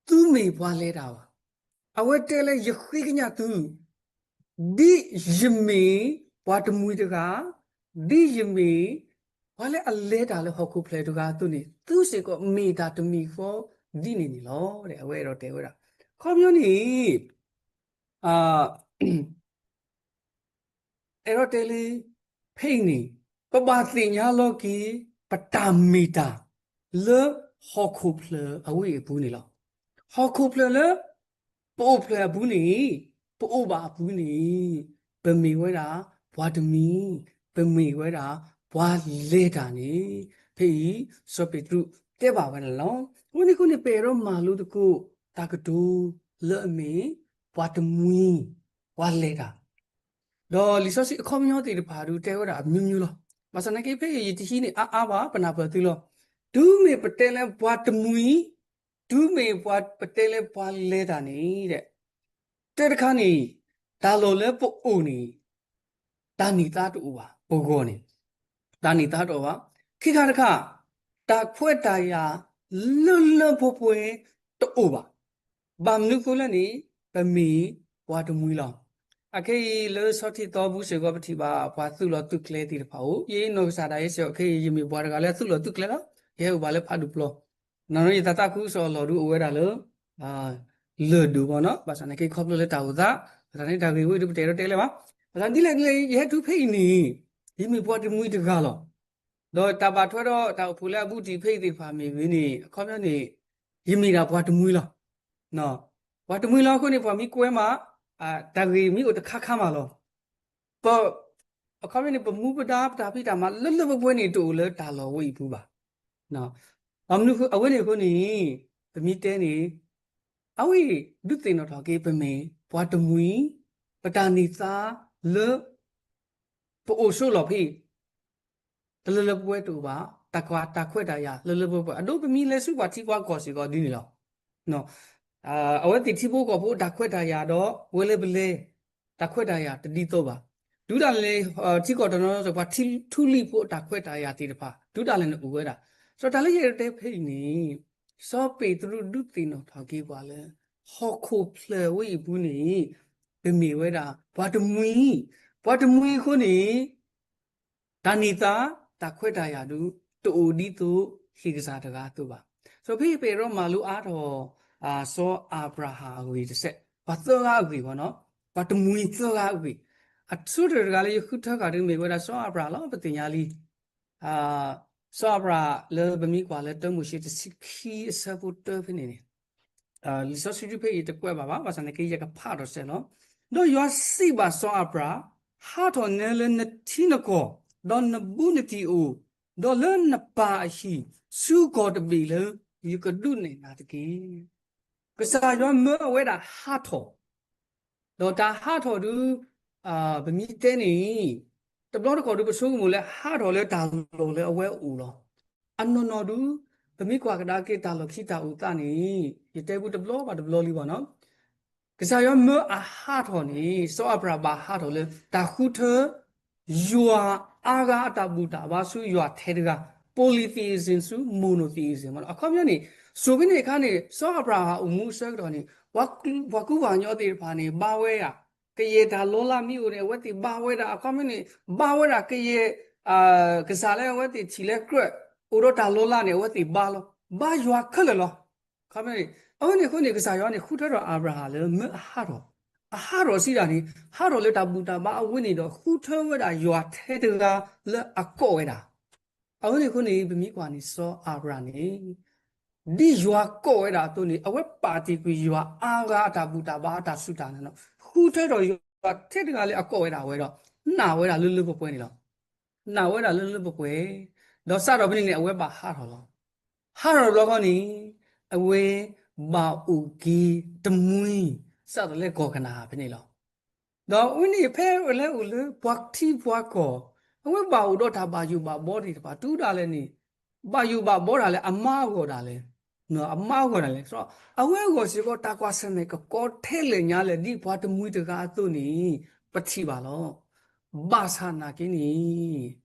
သုမ့ၢ်ပှၤလဲၤတၢ်ဘၣ်. အဝဲတဲလၢယဃ့ကညးသု ဒ်ယမ့ၢ်ပှၤတမှံၤတဂၤ, ဒ်ယမ့ၢ်ပှၤလၢအလဲၤတၢ်လၢဟီၣ်ခိၣ်ဖျၢၣ်တဂၤအသိးန့ၣ် သုစ့ၢ်ကီးမ့ၢ်တၢ်တမံၤဃီဒ်န့ၣ်န့ၣ်လီၤ. အဝဲအဲၣ်ဒိးတဲဝဲဒၣ် ခီပညီန့ၣ် အဲၣ်ဒိးတဲလၢ ဖဲအံၤန့ၣ် ပဘၣ်သ့ၣ်ညါလီၤက့ၤ ပတၢ်မ့ၢ်တၢ် လၢဟီၣ်ခိၣ်ဖျၢၣ်အဝဲအံၤအပူၤန့ၣ်လီၤ. ဟီၣ်ခိၣ်ဖျၢၣ်လၢ ပအိၣ်ဖျဲၣ်အပူၤန့ၣ် ပအိၣ်ဘၣ်အပူၤန့ၣ် ပမ့ၢ်ဝဲဒၣ် ပှၤတမှံၤ, ပမ့ၢ်ဝဲဒၣ် ပှၤလဲၤတၢ်န့ၣ် ဖဲအံၤ စီၤပ့းတရူးတဲဘၣ်ဝဲဒၣ်လီၤ. အဃိန့ၣ်အဃိန့ၣ် ပအဲၣ်ဒိးမၤလိသကိး တၢ်ကတိၤလၢအမ့ၢ် ပှၤတမှံၤ ပှၤလဲၤတၢ် ဒီးလံာ်စီဆှံအခီပညီသ့ၣ်တဖၣ်ဒုးတဲဝဲဒၣ်အမျိုးမျိုးလီၤ. ဘၣ်ဆၣ်သနာ်က့ ဖဲအံၤယတဟံးန့ၢ်အါအါဘၣ် ပနၢ်ပၢၢ်သုလီၤ. တုၤမ့ၢ်ပတဲလၢပှၤတမှံၤ, တုၤမ့ၢ်ပှၤပတဲလၢပှၤလဲၤတၢ်န့ၣ် တၢ်တခါန့ၣ် တၢ်လီၢ်လၢပအိၣ်န့ၣ် တၢ်န့ၢ်သါတအိၣ်ဘၣ်, ပဂီၢ်န့ၣ် တၢ်န့ၢ်သါတအိၣ်ဘၣ်. ခံခါတခါ တၢ်ခွဲးတၢ်ယာ်လၢလၢပှဲၤပှဲၤတအိၣ်ဘၣ်. ဘၣ်မနုၤအဃိလဲၣ်န့ၣ် ပမ့ၢ်ပှၤတမှံၤလီၤ. အခဲအံၤလၢဆီထံသီပူၤစ့ၢ်ကီး ပထံၣ်ဘၣ်ပှၤသုးလီၤသုးကျဲသ့ၣ်တဖၣ်အိၣ်, ယနီၢ်ကစၢ်ဒၣ်ယဲစ့ၢ်ကီး ခဲအံၤယမ့ၢ်ပှၤတဂၤလၢအသုးလီၤသုးကျဲလီၤ. ယဟဲအိၣ်ဘၣ်လၢဖးဒိၣ်ပျီ, နီၢ်နီၢ်ယသးသးခုကစီၣ်အလီၢ်ဒုးအိၣ်ဝဲဒၣ်လၢ လၢၢ်ဒိၣ်ဘၣ်နီၤ, ဘၣ်ဆၣ်န့ၣ်က့ခီဖျိလၢတၢ်အိၣ်သး, ဘၣ်ဆၣ်န့ၣ်တၢ်ဂ့ၢ်ဝဲဒၣ်ပတဲဒီးတဲလၢၤဘၣ်. ဘၣ်ဆၣ်ဒ်လဲၣ်ဒ်လဲၣ် ယဟဲတုၤဖဲအံၤန့ၣ် ယမ့ၢ်ပှၤတမှံၤတဂၤလီၤ. ဒီးတၢ်ဘၣ်ထွဲဒီးတၢ်အိၣ်ဖှိၣ်လၢအဘူးတံၢ်ဖဲအံၤသ့ၣ်တဖၣ်မ့ၢ်ဂ့ၤန့ၣ် အခီပညီန့ၣ် ယမ့ၢ်ဒၣ်ပှၤတမှံၤလီၤ. ပှၤတမှံၤလီၤအဃိန့ၣ် ပှၤမ့ၢ်ကွဲမး တၢ်ဂ့ၢ်မ့ၢ်အိၣ်တခါခါမးလီၤ. ပ အခီပညီန့ၣ် ပမူပဒါပတၢ်ဖံးတၢ်မၤလၢလၢပှဲၤပှဲၤန့ၣ် တအိၣ်လၢတၢ်လီၢ်ဝဲအံၤပူၤဘၣ်. အဝဲန့ၣ်အဃိန့ၣ် ပမ့ၢ်တဲန့ၣ် အဝဲဒုးသ့ၣ်နီၣ်ထီၣ်က့ၤ ပမ့ၢ်ပှၤတမှံၤ, ပတၢ်န့ၢ်သါလၢ ပအိၣ်ဆိးလီၢ်ဖဲ တလၢလၢပှဲၤပှဲၤတအိၣ်ဘၣ်, တၢ်ကွၢ်တၢ်ခွဲးတၢ်ယာ်လၢလၢပှဲၤပှဲၤ, အဒိပမ့ၢ်လဲၤဆူပှၤထံပှၤကီၢ်စ့ၢ်ကီးဒ်န့ၣ်လီၤ. အဝဲသ့ၣ်ထံဖိကီၢ်ဖိတၢ်ခွဲးတၢ်ယာ်ဒီး ဝဲလၢပလဲၤ တၢ်ခွဲးတၢ်ယာ်တဒ်သိးဘၣ်. တုၤဒၣ်လဲာ် ထံကီၢ်တနီၤနီၤ ပှၤထံထူလံာ်ဖိတၢ်ခွဲးတၢ်ယာ်သ့ၣ်တဖၣ် တုၤဒၣ်လဲာ်န့ၣ်အိၣ်ဝဲဒၣ်. ဒီးတၢ်လၢယအဲၣ်ဒိးတဲဖဲအံၤန့ၣ် စီၤပ့းတရူးဒုးသ့ၣ်နီၣ်ထီၣ်က့ၤပှၤလၢ ဟီၣ်ခိၣ်ဖျၢၣ်ဝဲအံၤပူၤန့ၣ် ပမ့ၢ်ဝဲဒၣ် ပှၤတမှံၤ, ပှၤတမှံၤအဃိန့ၣ် တၢ်န့ၢ်သါ တၢ်ခွဲးတၢ်ယာ်ဒုး တအိၣ်ဒ်သိးဟံၣ်ကစၢ်တဂၤအသိးဘၣ်. စီၤဖဲအံၤပအဲၣ်ဒိးမၤလိအါထီၣ် စီၤအၤဘြၤဟၣ်အဂ့ၢ်တစဲး, ပှၤသၢဂၤအဂ့ၢ်ဘၣ်နီၤ, ပှၤတမှံၤသၢဂၤအဂ့ၢ်, အဆိကတၢၢ်တဂၤလၢယဃုထၢဃာ်ဒုးမ့ၢ်ဝဲဒၣ်စီၤအၤဘြၤဟၣ်လီၤ. ပသ့ၣ်ညါလံ စီၤအၤဘြၤဟၣ်လၢပမ့ၢ်ကွၢ်လၢ တၢမိၤၡ့တဆံခံအဆၢဖိတၢဖဲန့ၣ်န့ၣ် လံာ်စီဆှံဒုးဖဲအံၤတကွဲးဘၣ်ဘၣ်, ဘၣ်ဆၣ်န့ၣ်က့ယကဖးဒီးစဲးလီၤ. ဒီးယွၤစံးဘၣ်စီၤအၤဘြၤဟၣ်, ဟးထီၣ်နဲလၢနထံနကီၢ်, ဒီးနဘူးနတံၢ်အိၣ်, ဒီးလၢနပၢ်အဟံၣ်, ဆူကီၢ်တဘ့ၣ်လၢယကဒုးနဲၣ်နၤတက့ၢ်. ကစၢ်ယွၤမၢအဝဲဒၣ်ဟးထီၣ် ဒီးတၢ်ဟးထီၣ်ဒုး ပမ့ၢ်တဲန့ၣ် တဘျီတခီၣ်ဒုး ပဆိကမိၣ်လၢဟးထီၣ်လၢတၢ်လီၢ်လၢအဝဲအိၣ်လီၤ. အနီၢ်နီၢ်ဒုး ပမ့ၢ်ကွၢ်ကဒါက့ၤတၢ်လီၢ်ခံတၢ်အိၣ်သးန့ၣ် ယတဲဘူးတဘျီဘၣ်တဘျီလံဘၣ်နီၤ. ကစၢ်ယွၤမၢအဟးထီၣ်န့ၣ် စီၤအၤဘြၤဟၣ်ဘၣ်ဟးထီၣ်လၢ တၢ်ဃုထၢ ယွၤအါဂၤအတၢ်ဘူၣ်တၢ်ဘါဆူယွၤထဲတဂၤ, polytheism ဆူ monotheism မ့ၢ်နီၤ. အခီပညီန့ၣ် စိၤဖဲန့ၣ်အခါန့ၣ် စီၤအၤဘြၤဟၣ်အိၣ်မူအဆၢကတီၢ်န့ၣ် ပှၤကူပှၤကညီသ့ၣ်တဖၣ်န့ၣ် ဘါဝဲဒၣ် ကယဲၢ်တၢ်လီၤလးမ့ၢ်အိၣ်န့ၣ် အဝဲသ့ၣ်ဘါဝဲဒၣ်, အခီပညီန့ၣ် ဘါဝဲဒၣ်ကယဲၢ် ကစၢ်လၢအဝဲသ့ၣ်ထံၣ်လၢကြၢး အိၣ်ဒီးတၢ်လီၤလးန့ၣ် အဝဲသ့ၣ်ဘါလီၤ, ဘါယွၤခဲလၢာ်လီၤ. အခီပညီန့ၣ် အဝဲန့ၣ်အဃိန့ၣ် ကစၢ်ယွၤန့ၣ် ဃုထၢထီၣ်အၤဘြၤဟၣ်လၢမၢအဟးထီၣ်, အဟးထီၣ်စံးဒၣ်န့ၣ် ဟးထီၣ်လၢတၢ်ဘူၣ်တၢ်ဘါအဝဲန့ၣ်ဒီး ဃုထၢဝဲဒၣ်ယွၤထဲတဂၤလၢအကိးဝဲဒၣ်. အဝဲန့ၣ်အဃိန့ၣ် ပမ့ၢ်ကွၢ်န့ၣ် စီၤအၤဘြၤဟၣ်န့ၣ် ဒ်ယွၤကိးဝဲဒၣ်အသိးန့ၣ် အဝဲပာ်တ့ၢ်ကွံာ်ယွၤအါဂၤအတၢ်ဘူၣ်တၢ်ဘါအတၢ်စူၢ်တၢ်နာ်လီၤ. ဃုထၢထီၣ်ယွၤထဲတဂၤလၢအကိးဝဲဒၣ်ဝဲဒီး နာ်ဝဲဒၣ်လၢလၢပှဲၤပှဲၤန့ၣ်လီၤ. နာ်ဝဲဒၣ်လၢလၢပှဲၤပှဲၤ, ဒီးစးထီၣ်ဖဲန့ၣ်န့ၣ် အဝဲဘၣ်ဟးထီၣ်လီၤ. ဟးထီၣ်တဘျီဃီန့ၣ် အဝဲဘၣ်အိၣ်က့ၤတမှံၤ စးထီၣ်လၢကီၢ်ကနၤအၣ်ဖဲန့ၣ်လီၤ. ဒီးအဝဲန့ၣ်ဖဲအလဲၤအိၣ်လၢပှၤထံပှၤကီၢ်, အဝဲဘၣ်အိၣ်ဒီးတၢ်ဘၣ်ယိၣ်ဘၣ်ဘီသ့ၣ်တဖၣ် တုၤဒၣ်လဲာ်န့ၣ် ဘၣ်ယိၣ်ဘၣ်ဘီဒၣ်လဲာ် အမါအဂီၢ်ဒၣ်လဲာ်, အမါအဂီၢ်ဒၣ်လဲာ်, အဝဲအဂီၢ်စ့ၢ်ကီး တၢ်ကွၢ်ဆၢၣ်မဲာ်ကကီထဲလဲၣ်ညါလဲၣ် ဒ်ပှၤတမှံၤတဂၤအသိးန့ၣ် ပထံၣ်ဘၣ်လီၤ. ဘၣ်ဆၣ်နာ်က့န့ၣ်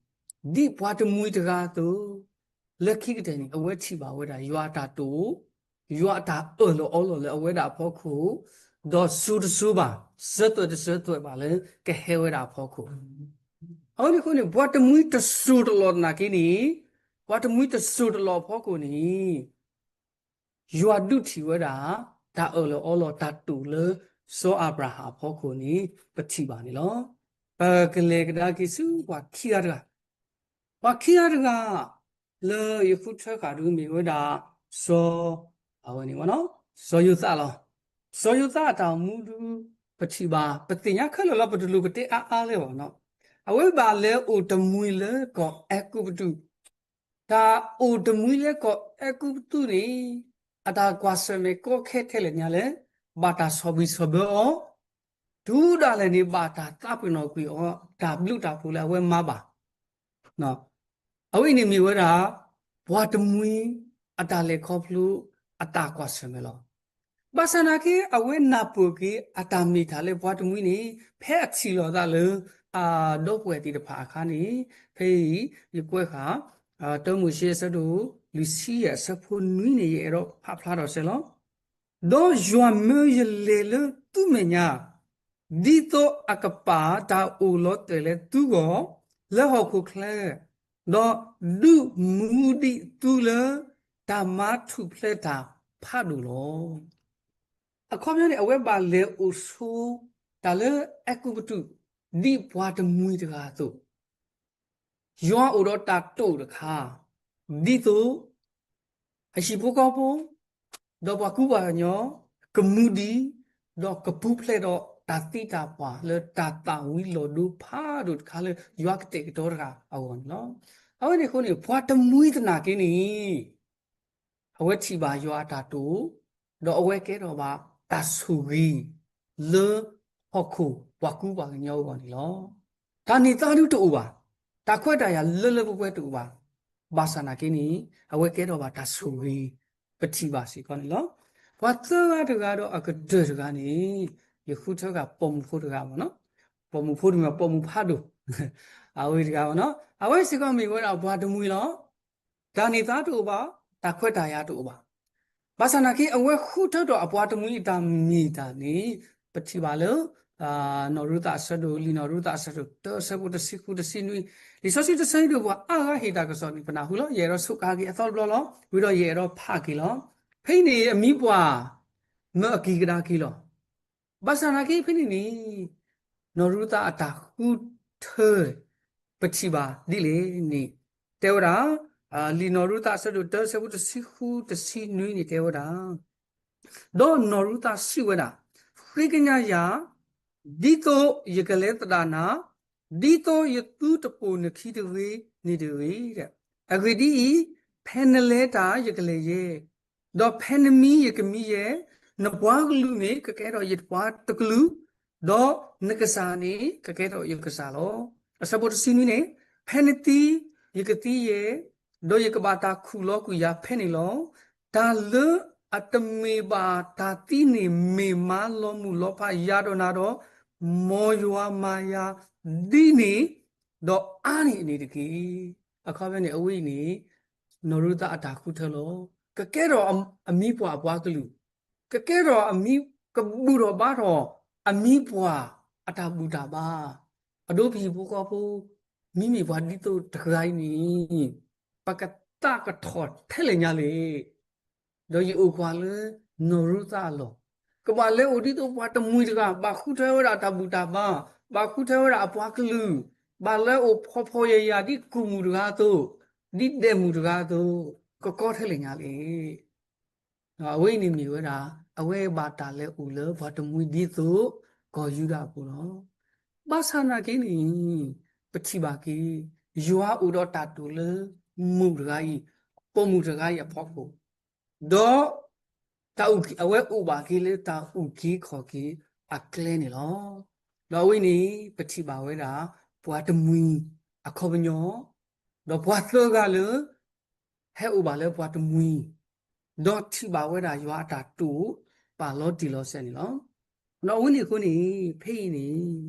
ဒ်ပှၤတမှံၤတဂၤအသိး လၢခံကတၢၢ်န့ၣ် အဝဲထံၣ်ဘၣ်ဝဲဒၣ် ယွၤအတၢ်တိာ်, ယွၤအတၢ်အၢၣ်လီၤအီလီၤလၢအဝဲဒၣ်အဖီခိၣ်, ဒီးစိၤတစိၤဘၣ်, စၢၤသွဲၣ်တစၢၤသွဲၣ်ဘၣ်လၢကဟဲဝဲဒၣ်အဖီခိၣ်. အဝဲန့ၣ်အဃိန့ၣ် ပှၤတမှံၤတစိၤတလီၢ်နာ်က့န့ၣ်, ပှၤတမှံၤတစိၤတလီၢ်အဖီခိၣ်န့ၣ် ယွၤဒုးထံၣ်ဝဲဒၣ် တၢ်အၢၣ်လီၤအီလီၤတၢ်တိာ်လၢ စီၤအၤဘြၤဟၣ်အဖီခိၣ်န့ၣ် ပထံၣ်ဘၣ်န့ၣ်လီၤ. ပကလဲၤကဒါက့ၤဆူပှၤခံဂၤတဂၤ, ပှၤခံဂၤတဂၤ လၢယဃုထၢဃာ်ဒုးမ့ၢ်ဝဲဒၣ် စီၤ, အဝဲန့ၣ်ဝဲနီၤ, စီၤယိၤသးလီၤ. စီၤယိၤသးအတၢ်အိၣ်မူဒုး ပထံၣ်ဘၣ် ပသ့ၣ်ညါခဲလၢာ်လီၤ ပတလိၣ်ပတဲအါအါလၢၤဘၣ်နီၤ. အဝဲဘၣ်လဲၤအိၣ်တမှံၤလၢကီၢ်အဲၤကူပတူး တၢ်အိၣ်တမှံၤလၢကီၢ်အဲၤကူပတူးန့ၣ် အတၢ်ကွၢ်ဆၢၣ်မဲာ်ကီခဲထဲလဲၣ်ညါလဲၣ်, ဘၣ်တၢ်ဆီၣ်ဘံၣ်ဆီၣ်ဘၢအီၤ, တုၤဒၣ်လဲာ်န့ၣ် ဘၣ်တၢ်သးပ့ၤနီၣ်ကွံာ်အီၤ တၢ်ဘျုးတၢ်ဖှိၣ်လၢအဝဲမၤဘၣ် အဝဲအံၤန့ၣ်မ့ၢ်ဝဲဒၣ် ပှၤတမှံၤ အတၢ်လဲၤခီဖျိ အတၢ်ကွၢ်ဆၢၣ်မဲာ်လီၤ. ဘၣ်ဆၣ်နာ်က့ အဝဲနၢ်ပၢၢ်က့ၤအတၢ်မ့ၢ်တၢ်လၢပှၤတမှံၤန့ၣ် ဖဲအထံၣ်လိာ်သးလၢ အဒီပုၢ်ဝဲၢ်သ့ၣ်တဖၣ်အခါန့ၣ် ဖဲအံၤ ယကွဲးဃာ် တၢမိၤၡ့အဆၢဒိၣ် လွံၢ်ဆံယဲၢ်အဆၢဖိနွံန့ၣ် ယအဲၣ်ဒိးဖးဖျါထီၣ်စဲးလီၤ. ဒီးယွၤမၢယလဲၤလၢသုမဲာ်ညါ ဒ်သိးအကပာ်တၢ်အိၣ်လီၤတဲာ်လၢသုဂီၢ် လၢဟီၣ်ခိၣ်ချၢ, ဒီးဒုးမူဒံးသုလၢတၢ်မၤထူၣ်ဖျဲးတၢ်ဖးဒိၣ်လီၤ. အခီပညီန့ၣ် အဝဲဘၣ်လဲၤအိၣ်ဆိတၢ်လၢအဲၤကူပတူး ဒ်ပှၤတမှံၤတဂၤအသိး ယွၤအိၣ်ဒီးတၢ်တိာ်တခါ, ဒ်သိး အဟံၣ်ဖိဃီဖိ ဒီးပှၤကူပှၤကညီ ကမူဒံး ဒီးကပူၤဖျဲးဒီးတၢ်သံတၢ်ပှၢ်လၢတၢ်သၣ်ဝံၤလီၤဒိဖးဒိၣ်တခါလၢယွၤကတဲာ်ကတီၤတဂၤအဂီၢ်န့ၣ်လီၤ. အဝဲန့ၣ်အဃိန့ၣ် ပှၤတမှံၤသနာ်က့န့ၣ် အဝဲထံၣ်ဘၣ်ယွၤအတၢ်တိာ်, ဒီးအဝဲကဲထီၣ်ဘၣ်တၢ်ဆိၣ်ဂ့ၤ လၢဟီၣ်ခိၣ်ပှၤကူပှၤကညီအဂီၢ်န့ၣ်လီၤ. တၢ်န့ၢ်သါဒုတအိၣ်ဘၣ်, တၢ်ခွဲးတၢ်ယာ်လၢလၢပှဲၤပှဲၤတအိၣ်ဘၣ်, ဘၣ်ဆၣ်နာ်က့န့ၣ် အဝဲကဲထီၣ်ဘၣ်တၢ်ဆိၣ်ဂ့ၤ ပထံၣ်ဘၣ်စ့ၢ်ကီးန့ၣ်လီၤ. ပှၤသၢဂၤတဂၤဒီးအကတၢၢ်တဂၤန့ၣ် ယဃုထၢဂၤပိာ်မုၣ်ဖိတဂၤဘၣ်နီၤ, ပိာ်မုၣ်ဖိတမ့ၢ်ပိာ်မုၣ်ဖးဒိၣ် အဝဲတဂၤဘၣ်နီၤ, အဝဲစ့ၢ်ကီးမ့ၢ်ဝဲဒၣ်ပှၤတမှံၤလီၤ. တၢ်န့ၢ်သါတအိၣ်ဘၣ်, တၢ်ခွဲးတၢ်ယာ်တအိၣ်ဘၣ်. ဘၣ်ဆၣ်နာ်က့ အဝဲဃုထၢထီၣ်အပှၤတမှံၤအတၢ်မ့ၢ်တၢ်န့ၣ် ပထံၣ်ဘၣ်လၢ နီၢ်ရူၤသးအဆၢဒိၣ်, လံာ်နီၢ်ရူၤသးအဆၢဒိၣ်တၢ အဆၢဖိတဆံဃုတဆံနွံ, လံာ်စီဆှံတဆၢဒိၣ် ပှၤအါဂၤဟ့ၣ်တၢ်ကစီၣ်န့ၣ် ပနၢ်ဟူလီၤ. ယအဲၣ်ဒိးဆိကမိၣ်က့ၤအသီတဘျီလီၤ. ဝံၤဒီးယအဲၣ်ဒိးဖးက့ၤလီၤ. ဖဲအံၤန့ၣ် အမံၤပှၢ် မၢအက့ၤကဒါက့ၤလီၤ. ဘၣ်ဆၣ်နာ်က့ဖဲန့ၣ်န့ၣ် နီၢ်ရူၤသးအတၢ်ဃုထၢ ပထံၣ်ဘၣ်ဒ်လဲၣ်န့ၣ် တဲဝဲဒၣ် လံာ်နီၢ်ရူၤသးအဆၢဒိၣ်တၢ အဆၢဖိတဆံဃုတဆံနွံန့ၣ်တဲဝဲဒၣ်, ဒီးနီၢ်ရူၤသးစံးဝဲဒၣ်, ဃ့ကညးယၤ, ဒ်သိးယကလဲၤသဒၣ်နၤ, ဒ်သိးယသုတပိာ်နခံတဂ့ၤန့ၣ်တဂ့ၤ. အဂ့ၢ်ဒ်အံၤ, ဖဲနလဲၤတၢ်ယကလဲၤယဲ, ဒီးဖဲနမံယကမံယဲ, နပှၤကလုာ်န့ၣ်ကကဲထီၣ်ယပှၤတကလုာ်, ဒီးနကစၢ်န့ၣ်ကကဲထီၣ်ယကစၢ်လီၤ. အဆၢဖိတဆံနွံန့ၣ်, ဖဲနသံယကသံယဲ, ဒီးယကဘၣ်တၢ်ခူၣ်လီၤကွံာ်ယၤဖဲန့ၣ်လီၤ. တၢ်လၢအတမ့ၢ်ဘၣ်တၢ်သံန့ၣ် မ့ၢ်မၤလီၤမုၢ်လီၤဖးယၤဒီးနၤဒီး, မ်ယွၤမၤယၤဒ်န့ၣ် ဒီးအါန့ၢ်န့ၣ်တက့ၢ်. အခီပညီန့ၣ် အဝဲအံၤန့ၣ် နီၢ်ရူၤသးအတၢ်ဃုထၢလီၤ. ကကဲထီၣ်အမံၤပှၢ်အပှၤကလုာ်, ကကဲထီၣ်အမံၤ, ကဘူၣ်ထီၣ်ဘါထီၣ်အမံၤပှၢ်အတၢ်ဘူၣ်တၢ်ဘါ, အဒိပဟံၣ်ဖိဃီဖိ, မ့မ့ၢ်ပှၤဒ်သိးတဂၤအံၤန့ၣ် ပကသးကထီၣ်ထဲလဲၣ်ညါလဲၣ်. ဒီးယအိၣ်ကွၢ်လၢနီၢ်ရူၤသးအလီၢ်, ကဘၣ်လဲၤအိၣ်ဒ်သိးပှၤတမှံၤတဂၤ, ဘၣ်ဃုထၢဝဲဒၣ်တၢ်ဘူၣ်တၢ်ဘါ, ဘၣ်ဃုထၢဝဲဒၣ်အပှၤကလုာ်, ဘၣ်လဲၤအိၣ်ဖှီၣ်ဖှီၣ်ယာ်ယာ်ဒ်ကူၣ်မုၣ်တဂၤအသိး, ဒ်ဒဲးမုၣ်တဂၤအသိး, ကကီထဲလဲၣ်ညါလဲၣ်. အဝဲအံၤန့ၣ်မ့ၢ်ဝဲဒၣ် အဝဲဘၣ်တၢ်လဲၤအိၣ်လၢပှၤတမှံၤဒ်သိး ကီၢ်ယူဒၤအပူၤလီၤ. ဘၣ်ဆၣ်နာ်က့န့ၣ် ပထံၣ်ဘၣ်က့ၤ ယွၤအိၣ်ဒီးတၢ်တိာ်လၢမုၣ်တဂၤအံၤ, ပိာ်မုၣ်တဂၤအံၤအဖီခိၣ်, ဒီး တၢ်အုၣ်က့ၤ, အဝဲအိၣ်ဘၣ်က့ၤလၢတၢ်အုၣ်က့ၤခီၣ်က့ၤအကျဲန့ၣ်လီၤ. ဒီးအဝဲန့ၣ် ပထံၣ်ဘၣ်ဝဲဒၣ် ပှၤတမှံၤအခီပညီ, ဒီးပှၤသၢဂၤလၢ ဟဲအိၣ်ဘၣ်လၢပှၤတမှံၤ, ဒီးထံၣ်ဘၣ်ဝဲဒၣ်ယွၤအတၢ်တိာ်ပာ်လီၤတံၢ်လီၤဆဲးန့ၣ်လီၤ. ဒီးအဝဲန့ၣ်အဃိန့ၣ် ဖဲအံၤန့ၣ်